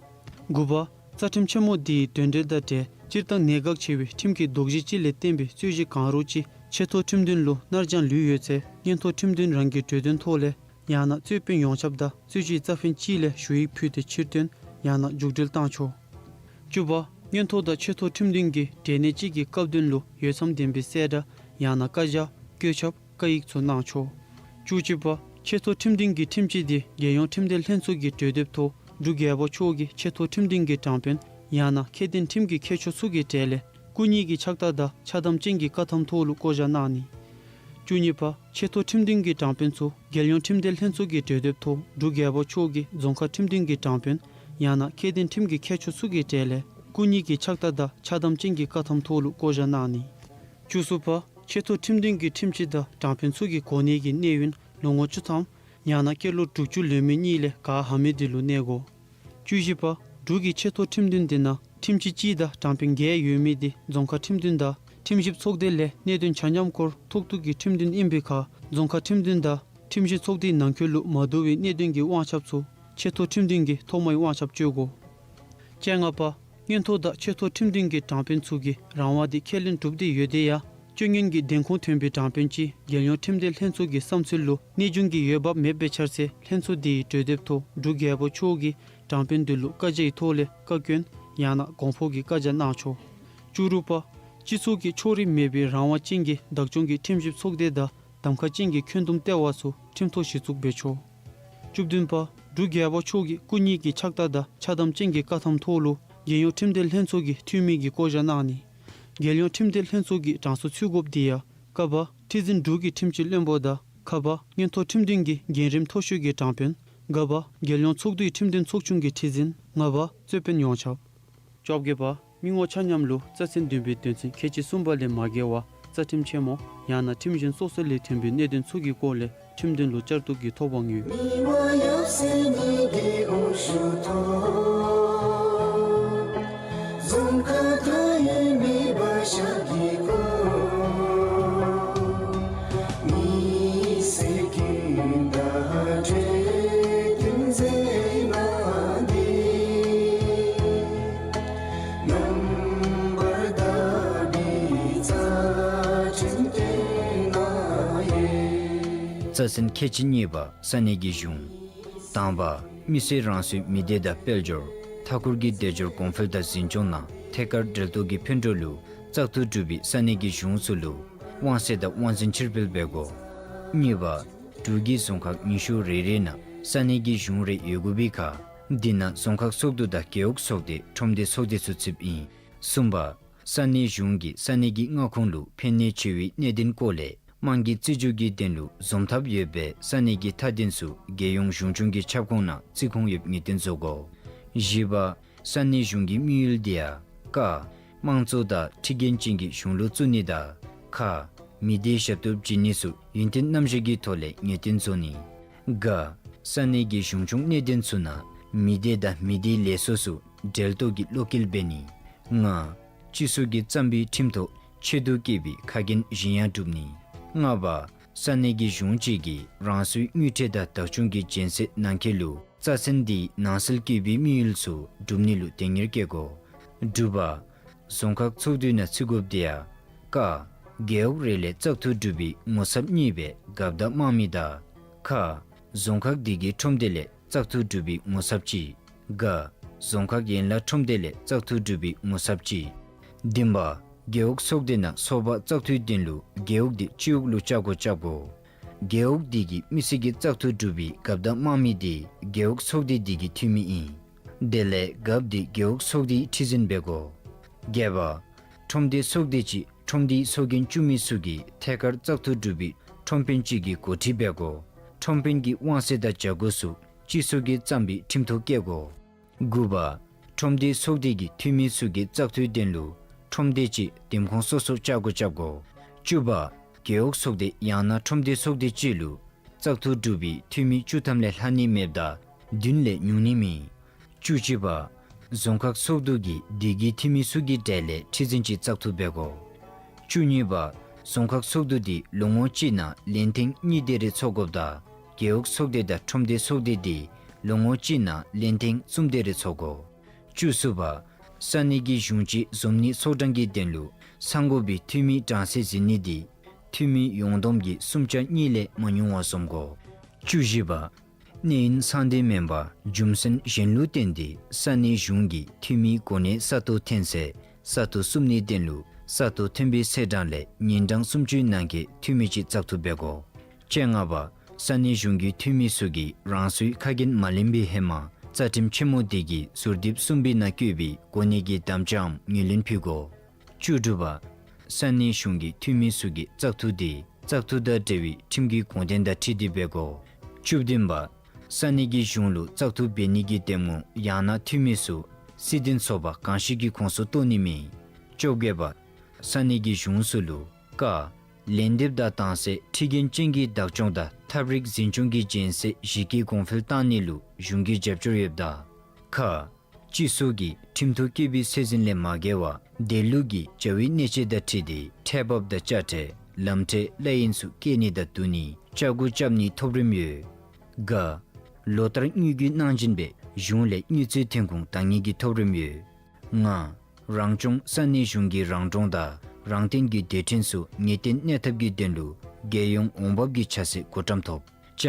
དགུ་པ། རྩ་ཁྲིམས་ཆེན་མོ་དེའི་དོན་འགྲེལ་དང་འབྲེལ་སྤྱིར་བཏང་གནད་འགག་ཆེ་བའི་ཁྲིམས་ཀྱི་དོགས་གཞི་ཅིག་ལས་བརྟེན་པའི་རྩོད་གཞི་གང་རུང་ཅིག་ཆེས་མཐོ་ཁྲིམས་འདུན་ལུ་གནར་འགྱངས་ལུས་ཡོད་ཚེ་མངོན་མཐོ་ཁྲིམས་འདུན་རང་གི་གྲོས་དོན་ཐོག་ལས་ཡང་ན་རྩོད་དཔོན་ཡོངས་ཁྱབ་དང་རྩོད་གཞིའི་རྩ་ཕན་ཅིག་ལས་ཞུ་ཡིག་ཕུལ་ཏེ་ཕྱིར་བཏོན་ཡང་ན་མཇུག་སྒྲིལ་གཏང་ཆོག། བཅུ་པ། མངོན་མཐོ་དང་ཆེས་མཐོ་ཁྲིམས་འདུན་གྱིས་གྲོས་གནད་ཅིག་གི་སྐབས་དོན་ལུ་འོས་འཚམ་ལྡན་པའི་གསལ་བསྒྲགས་ཡང་ན་བཀའ་རྒྱ་བཀོད་ཁྱབ་བཀའ་ཡིག་ཚུ་གནང་ཆོག། བཅུ་གཅིག་པ། ཆེས་མཐོ་ཁྲིམས་འདུན་གྱི་ཁྲིམས་སྤྱི་དེ་རྒྱལ་ཡོངས་ཁྲིམས་དོན་ལྷན་ཚོགས་ཀྱི་གྲོས་འདེབས་ཐོག་འབྲུག་རྒྱལ་པོ་མཆོག་གིས་ཆེས་མཐོ་ཁྲིམས་འདུན་གྱི་དྲང་དཔོན་ཡང་ན་ཁྱད་ལྡན་ཁྲིམས་ཀྱི་མཁས་མཆོག་ཚུ་གི་གྲས་ལས་སྐུ་ཉིད་ཀྱི་ཕྱག་རྟགས་དང་ཕྱག་དམ་ཅན་གྱི་བཀའ་ཐམ་ཐོག་ལུ་བསྐོ་བཞག་གནང་ནི། བཅུ་གཉིས་པ། ཆེས་མཐོ་ཁྲིམས་འདུན་གྱི་དྲང་དཔོན་ཚུ་རྒྱལ་ཡོངས་ཁྲིམས་དོན་ལྷན་ཚོགས་ཀྱི་གྲོས་འདེབས་ཐོག་འབྲུག་རྒྱལ་པོ་མཆོག་གིས་རྫོང་ཁག་ཁྲིམས་འདུན་གྱི་དྲང་དཔོན་ཡང་ན་ཁྱད་ལྡན་ཁྲིམས་ཀྱི་མཁས་མཆོག་ཚུ་གི་གྲས་ལས་སྐུ་ཉིད་ཀྱི་ཕྱག་རྟགས་དང་ཕྱག་དམ་ཅན་གྱི་བཀའ་ཐམ་ཐོག་ལུ་བསྐོ་བཞག་གནང་ནི། བཅུ་གསུམ་པ། ཆེས་མཐོ་ཁྲིམས་འདུན་གྱི་ཁྲིམས་སྤྱི་དང་དྲང་དཔོན་ཚུ་གི་གོ་གནས་ཀྱི་གནས་ཡུན་ལོ་ངོ་བཅུ་ཐམ་ཡང་ན་སྐྱེས་ལོ་དྲུག་ཅུ་ལོན་མི་གཉིས་ལས་ག་ཧ་མི་དེ་ལུ་གནས་དགོ། བཅུ་བཞི་པ། འབྲུག་གི་ཆེས་མཐོ་ཁྲིམས་འདུན་དེ་ནང་ཁྲིམས་སྤྱི་གཅིག་དང་དྲང་དཔོན་བརྒྱད་ཡོད་མི་དེ་རྫོང་ཁག་ཁྲིམས་འདུན་དང་ཁྲིམས་ཞིབ་ཚོགས་སྡེ་ལས་གནད་དོན་ཆ་མཉམ་སྐོར་ཐོག་བཏུག་གི་ཁྲིམས་འདུན་ཨིན་པའི་ཁར་རྫོང་ཁག་ཁྲིམས་འདུན་དང་ཁྲིམས་ཞིབ་ཚོགས་སྡེའི་ནང་འཁོད་ལུ་མ་བསྡུ་བའི་གནད་དོན་གྱི་དབང་ཁྱབ་ཚུ་ཆེས་མཐོ་ཁྲིམས་འདུན་གྱིས་ཐོག་མའི་དབང་ཁྱབ་སྤྱོད་དགོ། བཅོ་ལྔ་པ། མངོན་མཐོ་དང་ཆེས་མཐོ་ཁྲིམས་འདུན་གྱི་དྲང་དཔོན་ཚུ་གིས་རང་དབང་དེ་ཁས་ལེན་གྲུབ་སྟེ་ཡོད་དེ་ཡང་སྤྱོད་ངན་གྱི་བདེན་ཁུངས་ཐོན་པའི་དྲང་དཔོན་ཅིག་རྒྱལ་ཡོངས་ཁྲིམས་དོན་ལྷན་ཚོགས་ཀྱི་བསམ་ཚུལ་ལུ་གནས་ཆུང་གི་འོས་འབབ་མེད་པའི་ཆ་ར་ཚེ་ལྷན་ཚོགས་དེའི་གྲོས་འདེབས་ཐོག་འབྲུག་རྒྱལ་པོ་མཆོག་གིས་དྲང་དཔོན་དེ་ལུ་བཀའ་རྒྱའི་ཐོག་ལས་བཀའ་བཀྱོན་ཡང་ན་དགོངས་ཕོག་གི་བཀའ་རྒྱ་གནང་ཆོག། བཅུ་དྲུག་པ། སྤྱི་ཚོགས་ཀྱི་ཕྱོགས་རིས་མེད་པའི་རང་དབང་ཅན་གྱི་བདག་སྐྱོང་གི་ཁྲིམས་ཞིབ་ཚོགས་སྡེ་དང་གདམ་ཁ་ཅན་གྱི་ཁྱོན་བསྡོམས་ལྟེ་བ་ཚུ་ཁྲིམས་ཐོག་གཞི་བཙུགས་འབད་ཆོག། བཅུ་བདུན་པ། འབྲུག་རྒྱལ་པོ་མཆོག་གིས་སྐུ་ཉིད་ཀྱི་ཕྱག་རྟགས་དང་ཕྱག་དམ་ཅན་གྱི་བཀའ་ཐམ་ཐོག་ལུ་རྒྱལ་ཡོངས་ཁྲིམས་དོན་ལྷན་ཚོགས་ཀྱི་འཐུས་མི་གི་བསྐོ་བཞག་གནང་ནི། རྒྱལ་ཡོངས་ཁྲིམས་དོན་ལྷན་ཚོགས་ཀྱི་གྲངས་སུ་ཚུད་དགོཔ་དེ་ཡང་ཀ་པ། ཁྲི་འཛིན་འབྲུག་གི་ཁྲིམས་སྤྱི་བློན་པོ་དང་ཁ་པ། མངོན་མཐོ་ཁྲིམས་འདུན་གྱི་འགན་རིམ་མཐོ་ཤོས་ཀྱི་དྲང་དཔོན། ག་པ། རྒྱལ་ཡོངས་ཚོགས་འདུའི་ཁྲིམས་དོན་ཚོགས་ཆུང་གི་ཁྲི་འཛིན། ང་པ། རྩོད་དཔོན་ཡོངས་ཁྱབ། བཅོ་བརྒྱད་པ། མི་ངོ་ཆ་མཉམ་ལུ་རྩ་ཚན་བདུན་པའི་དོན་ཚན་ཁལ་གཅིག་གསུམ་པ་ལས་མ་འགལ་བར་རྩ་ཁྲིམས་ཆེན་མོ་ཡང་ན་ཁྲིམས་གཞན་སོ་སོ་ལས་ཐོན་པའི་གནད་དོན་ཚུ་གི་སྐོར་ལས་ཁྲིམས་དོན་ལུ་བསྐྱར་གཏུགས་ཀྱི་ཐོབ་དབང་ཡོད། རྩ་ཚན་ཁལ་གཅིག་གཉིས་པ། ས་གནས་ཀྱི་གཞུང་། དང་པ། མི་སེར་རང་སོའི་མི་སྡེ་དང་དཔལ་འབྱོར་མཐའ་འཁོར་གྱི་དལ་འབྱོར་གོང་འཕེལ་དང་འཛིན་སྐྱོང་ནང་ཐད་ཀར་འབྲེལ་གཏོགས་ཀྱི་ཕན་འབྲས་ལུ་བཙག་འཐུ་གྲུབ་པའི་ས་གནས་ཀྱི་གཞུང་ཚུ་ལུ་དབང་ཚད་དང་དབང་འཛིན་ཕྱིར་སྤེལ་འབད་དགོ། གཉིས་པ། འབྲུག་གི་རྫོང་ཁག་ཉི་ཤུ་རེ་རེ་ནང་ས་གནས་ཀྱི་གཞུང་རེ་ཡོད་དགོ་པའི་ཁར་དེ་ནང་རྫོང་ཁག་ཚོགས་འདུ་དང་རྒེད་འོག་ཚོགས་སྡེ་ཁྲོམ་སྡེ་ཚོགས་སྡེ་ཚུ་ཚུདཔ་ཨིན། གསུམ་པ། ས་གནས་གཞུང་གིས་ས་གནས་ཀྱི་མངའ་ཁོངས་ལུ་ཕན་གནོད་ཆེ་བའི་གནད་དོན་སྐོར་ལས་དམངས་ཀྱི་བརྩི་འཇོག་གི་དོན་ལུ་འཛོམས་ཐབས་ཡོད་པའི་ས་གནས་ཀྱི་མཐའ་དོན་ཚུ་རྒྱལ་ཡོངས་གཞུང་སྐྱོང་གི་ཁྱབ་ཁོངས་ནང་བརྩི་ཁུངས་ཡོདཔ་ངེས་གཏན་བཟོ་དགོ། བཞི་པ། ས་གནས་གཞུང་གི་དམིགས་ཡུལ་དེ་ཡང་། ཀ། དམངས་གཙོ་དང་ཁྲིམས་འགལ་ཅན་གྱི་གཞུང་ལུ་བཙུགས་ནི་དང་། ཁ། མི་སྡེའི་ཞབས་ཏོག་བྱིན་ནི་ཚུ་ཡུན་བརྟན་རྣམ་གཞག་གི་ཐོག་ལས་ངེས་གཏན་བཟོ་ནི། ག། ས་གནས་ཀྱི་གཞུང་སྐྱོང་གནད་དོན་ཚུ་ནང་མི་སྡེ་དང་མི་སྡེའི་ལས་ཚོགས་ཚུ་འབྲེལ་གཏོགས་ཀྱི་བློ་འགེལ་འབད་ནི། ལྔ། སྤྱི་ཚོགས་ཀྱིས་བརྩམས་པའི་ཁྲིམས་ཐོག་ཆེད་དུ་བཀོད་པའི་ཁ་འགན་གཞན་ཡང་སྒྲུབ་ནི། ལྔ་པ། ས་གནས་ཀྱི་གཞུང་གཅིག་གིས་རང་སོའི་དངུལ་ཁྲལ་དང་བདག་སྐྱོང་གི་སྦྱིན་སྲེག་གནང་ཁེ་ལུ་རྩ་ཚན་འདིའི་ནང་གསལ་བཀོད་པའི་དམིགས་ཡུལ་ཚུ་སྒྲུབ་ནི་ལུ་དོན་གཉེར་བསྐྱེད་དགོ། དྲུག་པ། རྫོང་ཁག་ཚོགས་འདུའི་ནང་བརྩི་དགོཔ་དེ་ཡང་། ཀ། རྒེད་འོག་རེ་ལས་བཙག་འཐུ་གྲུབ་པའི་ངོ་ཚབ་གཉིས་སྦེ་རྒཔོ་དང་དམངས་མི་དང་། ཁ། རྫོང་ཁག་དེ་གི་ཁྲོམ་སྡེ་ལས་བཙག་འཐུ་གྲུབ་པའི་ངོ་ཚབ་གཅིག། ག། རྫོང་ཁག་ཡན་ལག་ཁྲོམ་སྡེ་ལས་བཙག་འཐུ་གྲུབ་པའི་ངོ་ཚབ་གཅིག། བདུན་པ། རྒེད་འོག་ཚོགས་སྡེ་ནང་ཚོགས་པ་བཙག་འཐུའི་དོན་ལུ་རྒེད་འོག་དེ་སྤྱི་འོག་ལུ་བཅའ་སྒོ་རྐྱབ་དགོ། རྒེད་འོག་དེ་གི་མི་སེར་གྱིས་བཙག་འཐུ་གྲུབ་པའི་རྒཔོ་དང་དམངས་མི་དེ་རྒེད་འོག་ཚོགས་སྡེ་དེ་གི་འཐུས་མི་ཨིན། དེ་ལས་རྒཔོ་དེ་རྒེད་འོག་ཚོགས་སྡེའི་ཁྲི་འཛིན་འབད་དགོ། བརྒྱད་པ། ཁྲོམ་སྡེ་ཚོགས་སྡེ་ཅིག་ཁྲོམ་སྡེའི་ཚོགས་རྒྱན་བཙུགས་མི་ཚུ་གིས་ཐད་ཀར་བཙག་འཐུ་གྲུབ་པའི་ཁྲོམ་དཔོན་ཅིག་གི་འགོ་ཁྲིད་འབད་དགོ། ཁྲོམ་དཔོན་གྱི་དབང་ཚད་དང་བྱ་སྒོ་ཚུ་སྤྱི་ཚོགས་ཀྱིས་བརྩམས་པའི་ཁྲིམས་ཐོག་བཀལ་དགོ། དགུ་པ། ཁྲོམ་སྡེའི་ཚོགས་སྡེ་གི་འཐུས་མི་ཚུ་གིས་བཙག་འཐུའི་དོན་ལུ་ཁྲོམ་སྡེ་ཅིག་འདེམས་ཁོངས་སོ་སོ་བཅའ་སྒོ་རྐྱབ་དགོ། བཅུ་པ། རྒེད་འོག་ཚོགས་སྡེ་ཡང་ན་ཁྲོམ་སྡེ་ཚོགས་སྡེ་ཅིག་ལུ་བཙག་འཐུ་གྲུབ་པའི་འཐུས་མི་བཅུ་ཐམ་ལས་ལྷག་ནི་མེདཔ་ད་བདུན་ལས་ཉུང་ནི་མེད། བཅུ་གཅིག་པ། རྫོང་ཁག་ཚོགས་འདུ་གིས་དེ་གི་འཐུས་མི་ཚུ་གི་གྲས་ལས་ཁྲི་འཛིན་ཅིག་བཙག་འཐུ་འབད་དགོ། བཅུ་གཉིས་པ། རྫོང་ཁག་ཚོགས་འདུ་དེ་ལོ་ངོ་གཅིག་ནང་ལན་ཐེངས་གཉིས་དེ་རེ་ཚོགས་དགོཔ་ད་རྒེད་འོག་ཚོགས་སྡེ་དང་ཁྲོམ་སྡེ་ཚོགས་སྡེ་དེ་ལོ་ངོ་གཅིག་ནང་ལན་ཐེངས་གསུམ་དེ་རེ་ཚོགས་དགོ། བཅུ་གསུམ་པ། ས་གནས་ཀྱི་གཞུང་གཅིག་འཛོམས་ནི་ཚོགས་གྲངས་ཀྱི་དོན་ལུ་གསང་དགོ་པའི་འཐུས་མི་གྲངས་ཚད་འཛིན་ནི་དེ་འཐུས་མི་ཡོངས་བསྡོམས་ཀྱི་གསུམ་ཆ་གཉིས་ལས་མ་ཉུང་བ་འཛོམས་དགོ། བཅུ་བཞི་པ། གནས་ཡུན་ཚང་སྟེ་མེན་པར་རྒྱུ་མཚན་གཞན་ལུ་བརྟེན་ཏེ་ས་གནས་གཞུང་གིས་འཐུས་མིའི་གོ་གནས་ས་སྟོང་འཐེན་ཚེ་ས་སྟོང་བསུབ་ནིའི་དོན་ལུ་ས་སྟོང་འཐེན་པའི་ཚེས་གྲངས་ལས་ཉིན་གྲངས་སུམ་ཅུའི་ནང་འཁོད་འཐུས་མི་ཅིག་བཙག་འཐུ་འབད་དགོ། བཅོ་ལྔ་པ། ས་གནས་གཞུང་གི་འཐུས་མི་ཚུ་གིས་རང་སོའི་ཁ་འགན་མ་ལེན་པའི་ཧེ་མ་རྩ་ཁྲིམས་ཆེན་མོ་དེ་གི་ཟུར་དེབ་གསུམ་པའི་ནང་བཀོད་པའི་གོ་གནས་ཀྱི་དམ་བཅའམ་ངོས་ལེན་ཕུལ་དགོ། བཅུ་དྲུག་པ། ས་གནས་གཞུང་གི་འཐུས་མི་ཚུ་གིས་བཙག་འཐུ་དེ་བཙག་འཐུ་དང་འབྲེལ་བའི་ཁྲིམས་ཀྱི་དགོངས་དོན་དང་འཁྲིལ་ཏེ་འབད་དགོ། བཅུ་བདུན་པ། ས་གནས་ཀྱི་གཞུང་ལུ་བཙག་འཐུ་འབད་ནི་གི་གདམ་ངོ་ཡང་ན་འཐུས་མི་ཚུ་སྲིད་དོན་ཚོགས་པ་གང་ཞིག་གི་ཁོངས་སུ་གཏོགས་ནི་མེད། བཅོ་བརྒྱད་པ། ས་གནས་ཀྱི་གཞུང་ཚུ་ལུ་ཀ། ལན་འདེབས་དང་བཏང་སའི་ཁྲིམས་འགལ་ཅན་གྱི་བདག་སྐྱོང་དང་ཐབས་རིག་འཛིན་སྐྱོང་གི་སྦྱིན་སྲེག་གཞི་བཀོད་གོང་འཕེལ་བཏང་ནི་ལུ་གཞུང་གི་རྒྱབ་སྐྱོར་ཡོདཔ་ད། ཁ། སྤྱི་ཚོགས་ཀྱིས་ཁྲིམས་ཐོག་བཀོད་པའི་ཚད་འཛིན་ལས་མ་འགལ་བར་དེ་ལུགས་ཀྱི་བྱ་བའི་གནད་སྤྱོད་དང་འཁྲིལ་ཏེ་ཁྲལ་འབབ་དང་དཔྱ་ཁྲལ་ལམ་ཁྲལ་གླ་ཡིན་ཚུ་བཀལ་ནི་དང་བསྡུ་ནི་བཅའ་སྒོ་རྐྱབ་ནིའི་ཐོབ་རིམ་ཡོད། ག། ལོ་ལྟར་དངུལ་བརྒྱུད་གནང་སྦྱིན་སྦེ་གཞུང་ལས་དངུལ་རྩིས་ཐོན་ཁུངས་འདང་ནིའི་ཐོབ་རིམ་ཡོད། ང་། རང་སྐྱོང་ས་གནས་གཞུང་གི་རང་གྲོང་དང་རང་བརྟེན་གྱི་སྡེ་ཕྲན་ཚུ་ངེས་གཏན་གནས་ཐབས་ཀྱི་དོན་ལུ་རྒྱལ་ཡོངས་འོང་འབབ་ཀྱི་ཆ་ཚད་གོ་གྲངས་ཐོབ། ཅ།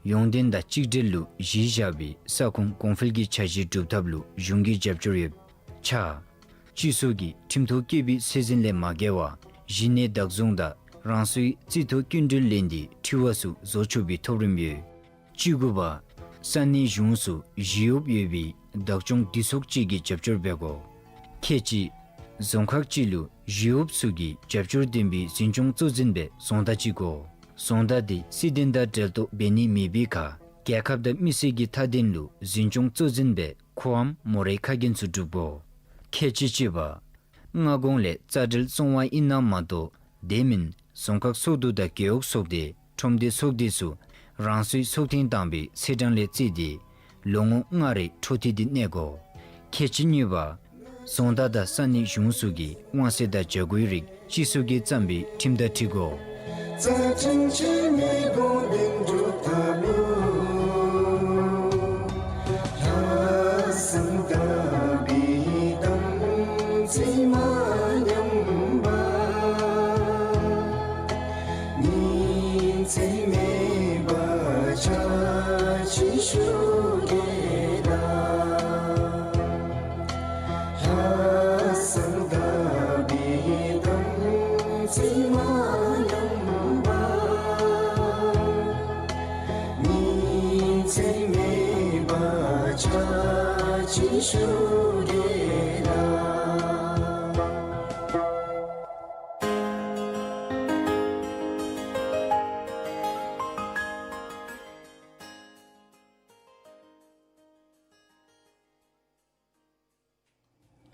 ཡོངས་བསྟན་དང་གཅིག་སྒྲིལ་ལུ་གཞི་བཞག་པའི་ས་ཁོངས་གོང་འཕེལ་གྱི་འཆར་གཞི་སྒྲུབ་ཐབས་ལུ་གཞུང་གི་རྒྱབ་སྐྱོར་ཡོད། ཆ། སྤྱི་ཚོགས་ཀྱིས་ཁྲིམས་ཐོག་བཀོད་པའི་ཚད་འཛིན་ལས་མ་འགལ་བར་གཞི་གནས་བདག་བཟུང་དང་རང་སོའི་རྩིས་ཐོ་སྐྱིན་འགྲུལ་ལེན་ཏེ་འཁྲི་བ་ཚུ་བཟོ་ཆོག་པའི་ཐོབ་རིམ་ཡོད། བཅུ་དགུ་པ། ས་གནས་གཞུང་ཚུ་ཞི་གཡོགཔ་ཡོད་པའི་བདག་སྐྱོང་འདུས་ཚོགས་ཅིག་གི་རྒྱབ་སྐྱོར་འབད་དགོ། ཁལ་གཅིག། རྫོང་ཁག་ཅིག་ལུ་ཞི་གཡོགཔ་ཚུ་གི་རྒྱབ་སྐྱོར་ལྡན་པའི་འཛིན་སྐྱོང་གཙོ་འཛིན་སྦེ་རྫོང་བདག་ཅིག་དགོ། རྫོང་བདག་དེ་སྲིད་དོན་དང་འབྲེལ་གཏོགས་འབད་ནི་མེད་པའི་ཁར་རྒྱལ་ཁབ་དང་མི་སེར་གྱི་མཐའ་དོན་ལུ་འཛིན་སྐྱོང་གཙོ་འཛིན་སྦེ་ཁོའམ་མོ་རའི་ཁ་འགན་ཚུ་སྒྲུབ་དགོ། ཁལ་གཅིག་གཅིག་པ། སྔ་གོང་ལས་རྩ་འགྲེལ་བཙོང་བ་ཨིན་ན་མ་གཏོགས་དེ་མིན་རྫོང་ཁག་ཚོགས་འདུ་དང་རྒེད་འོག་ཚོགས་སྡེ་ཁྲོམ་སྡེ་ཚོགས་སྡེ་ཚུ་རང་སོའི་ཚོགས་ཐེངས་དང་པའི་ཚེས་གྲངས་ལས་བརྩིས་ཏེ་ལོ་ངོ་ལྔ་རེའི་འཕྲོ་མཐུད་དེ་གནས་དགོ། ཁལ་གཅིག་གཉིས་པ། རྫོང་བདག་དང་ས་གནས་གཞུང་ཚུ་གིས་དབང་ཚད་དང་བྱ་སྒོའི་རིགས་སྤྱི་ཚོགས་ཀྱིས་བརྩམས་པའི་ཁྲིམས་དང་འཁྲིལ་དགོ།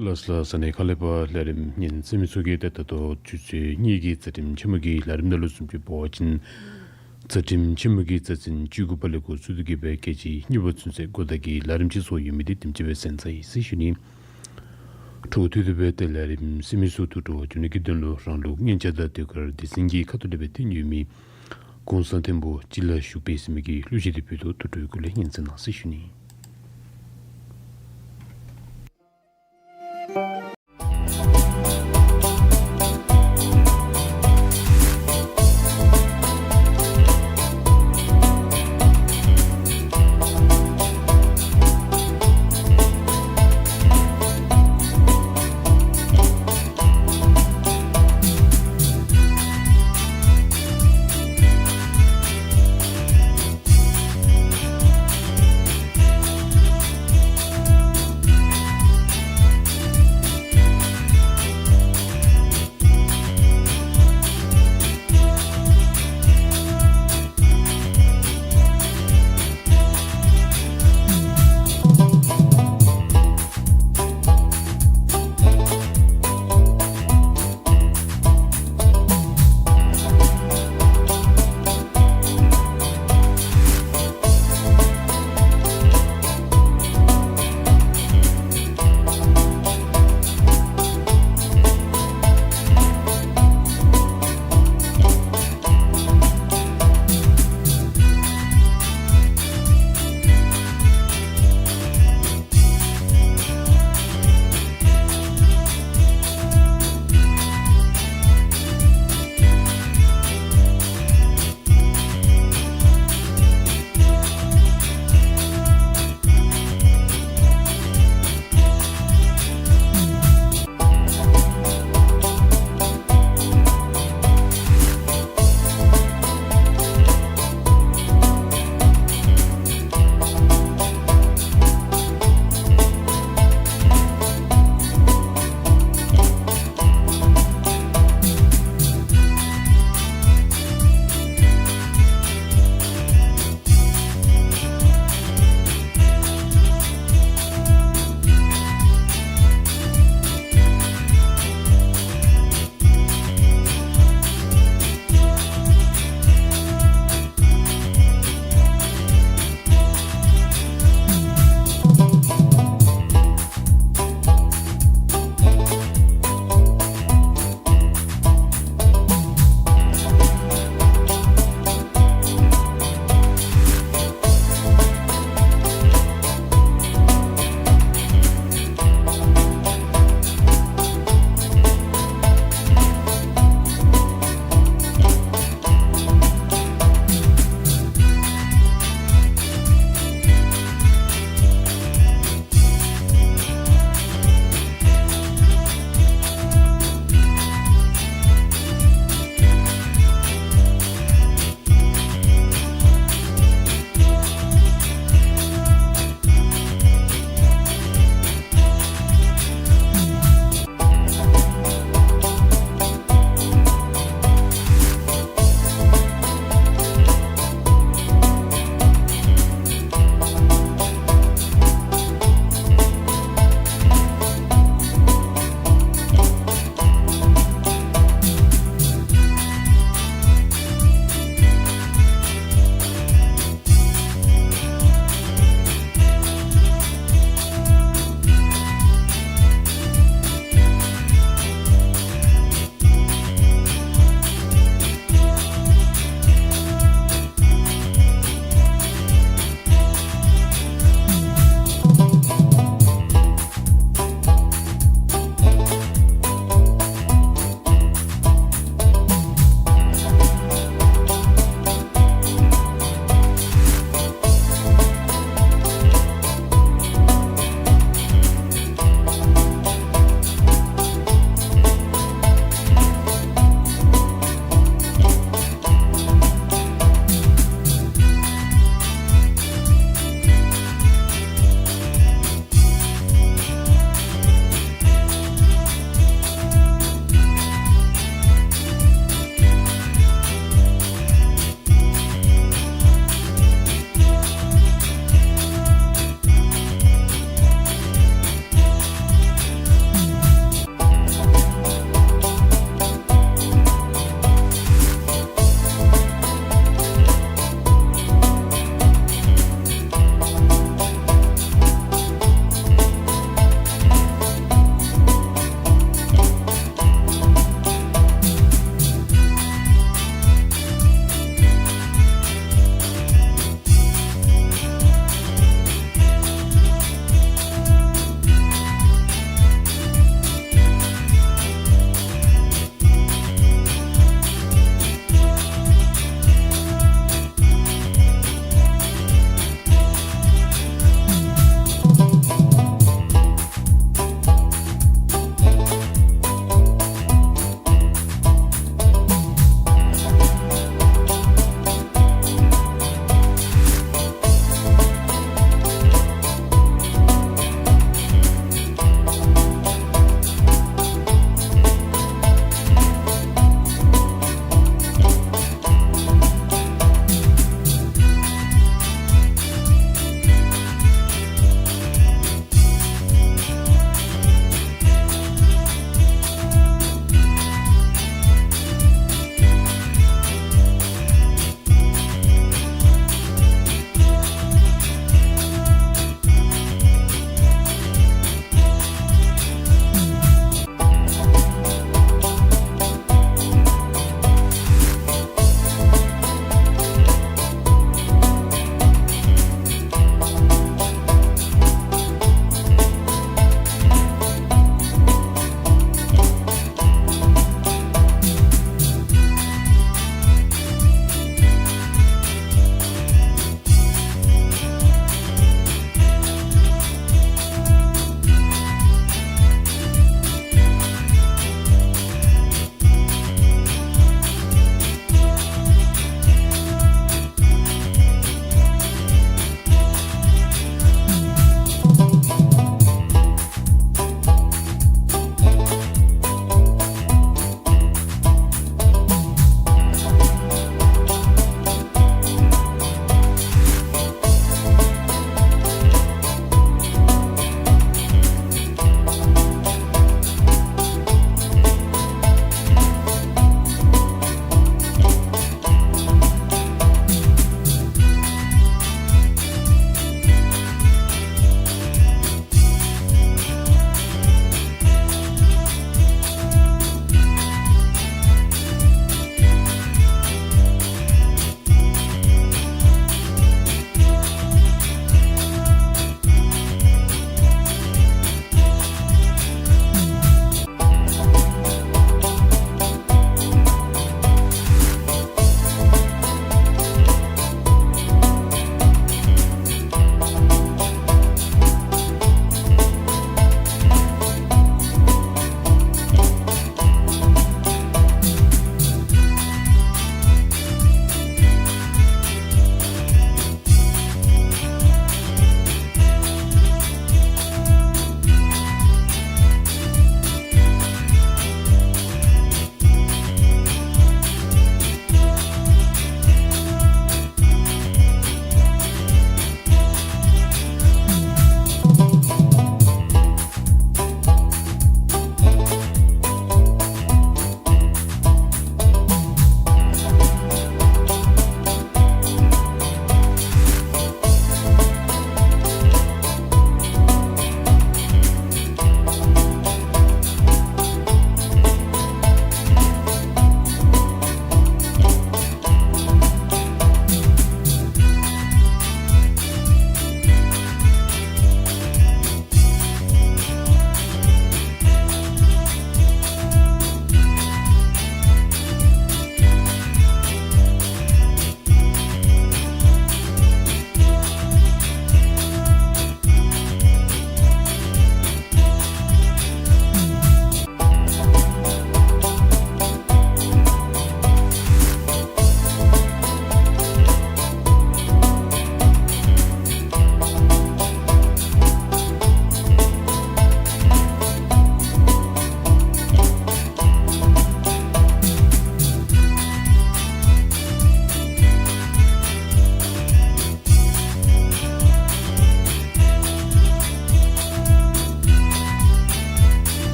ལགས་སོ་ལགས། ས་གནས་ཁ་ལས་པར་ལས་རིམ་ཉན་གསན་མི་ཚུ་གིས་ཏེ་ད་ལྟོ་ཆུ་ཚོད་གཉིས་ཀྱི་རྩ་ཁྲིམས་ཆེན་མོ་གི་ལས་རིམ་ནང་ལུ་བཟུམ་ཅིག་འབད་བ་ཅིན་རྩ་ཁྲིམས་ཆེན་མོ་གི་རྩ་ཚན་བཅུ་དགུ་པ་ལས་འགོ་བཙུགས་ཏེ་གི་སྦེ་སྐད་ཅིག་གཉིས་པ་ཚུན་ཚོད་གོ་བརྡ་གི་ལས་རིམ་ཅིག་སོང་ཡོད་མི་འདི་དེམ་ཅིག་སྦེ་གསན་ཚར་ཡི་ཟེར་ཞུ་ནི། འཕྲོ་མཐུད་དེ་སྦེ་ཏེ་ལས་རིམ་གསན་མི་ཚུ་ཐུགས་སྤྲོ་བ་བྱུང་ནི་གི་དོན་ལུ་རང་ལུགས་སྙན་ཆ་དང་ཟློས་གར་སྡེ་ཚན་གྱི་ཁ་ཐུག་ལས་སྦེ་ཐོན་ཡོད་མི་གོང་ས་མཐོན་པོ་སྤྱི་ལ་བཞུགས་པའི་ཟེར་མི་གི་གླུ་གཞས་འདི་བོད་དུ་བསྡུ་སྒྲིག་སྒོ་ལས་སྙན་གསན་གནང་ཟེར་ཞུ་ནི།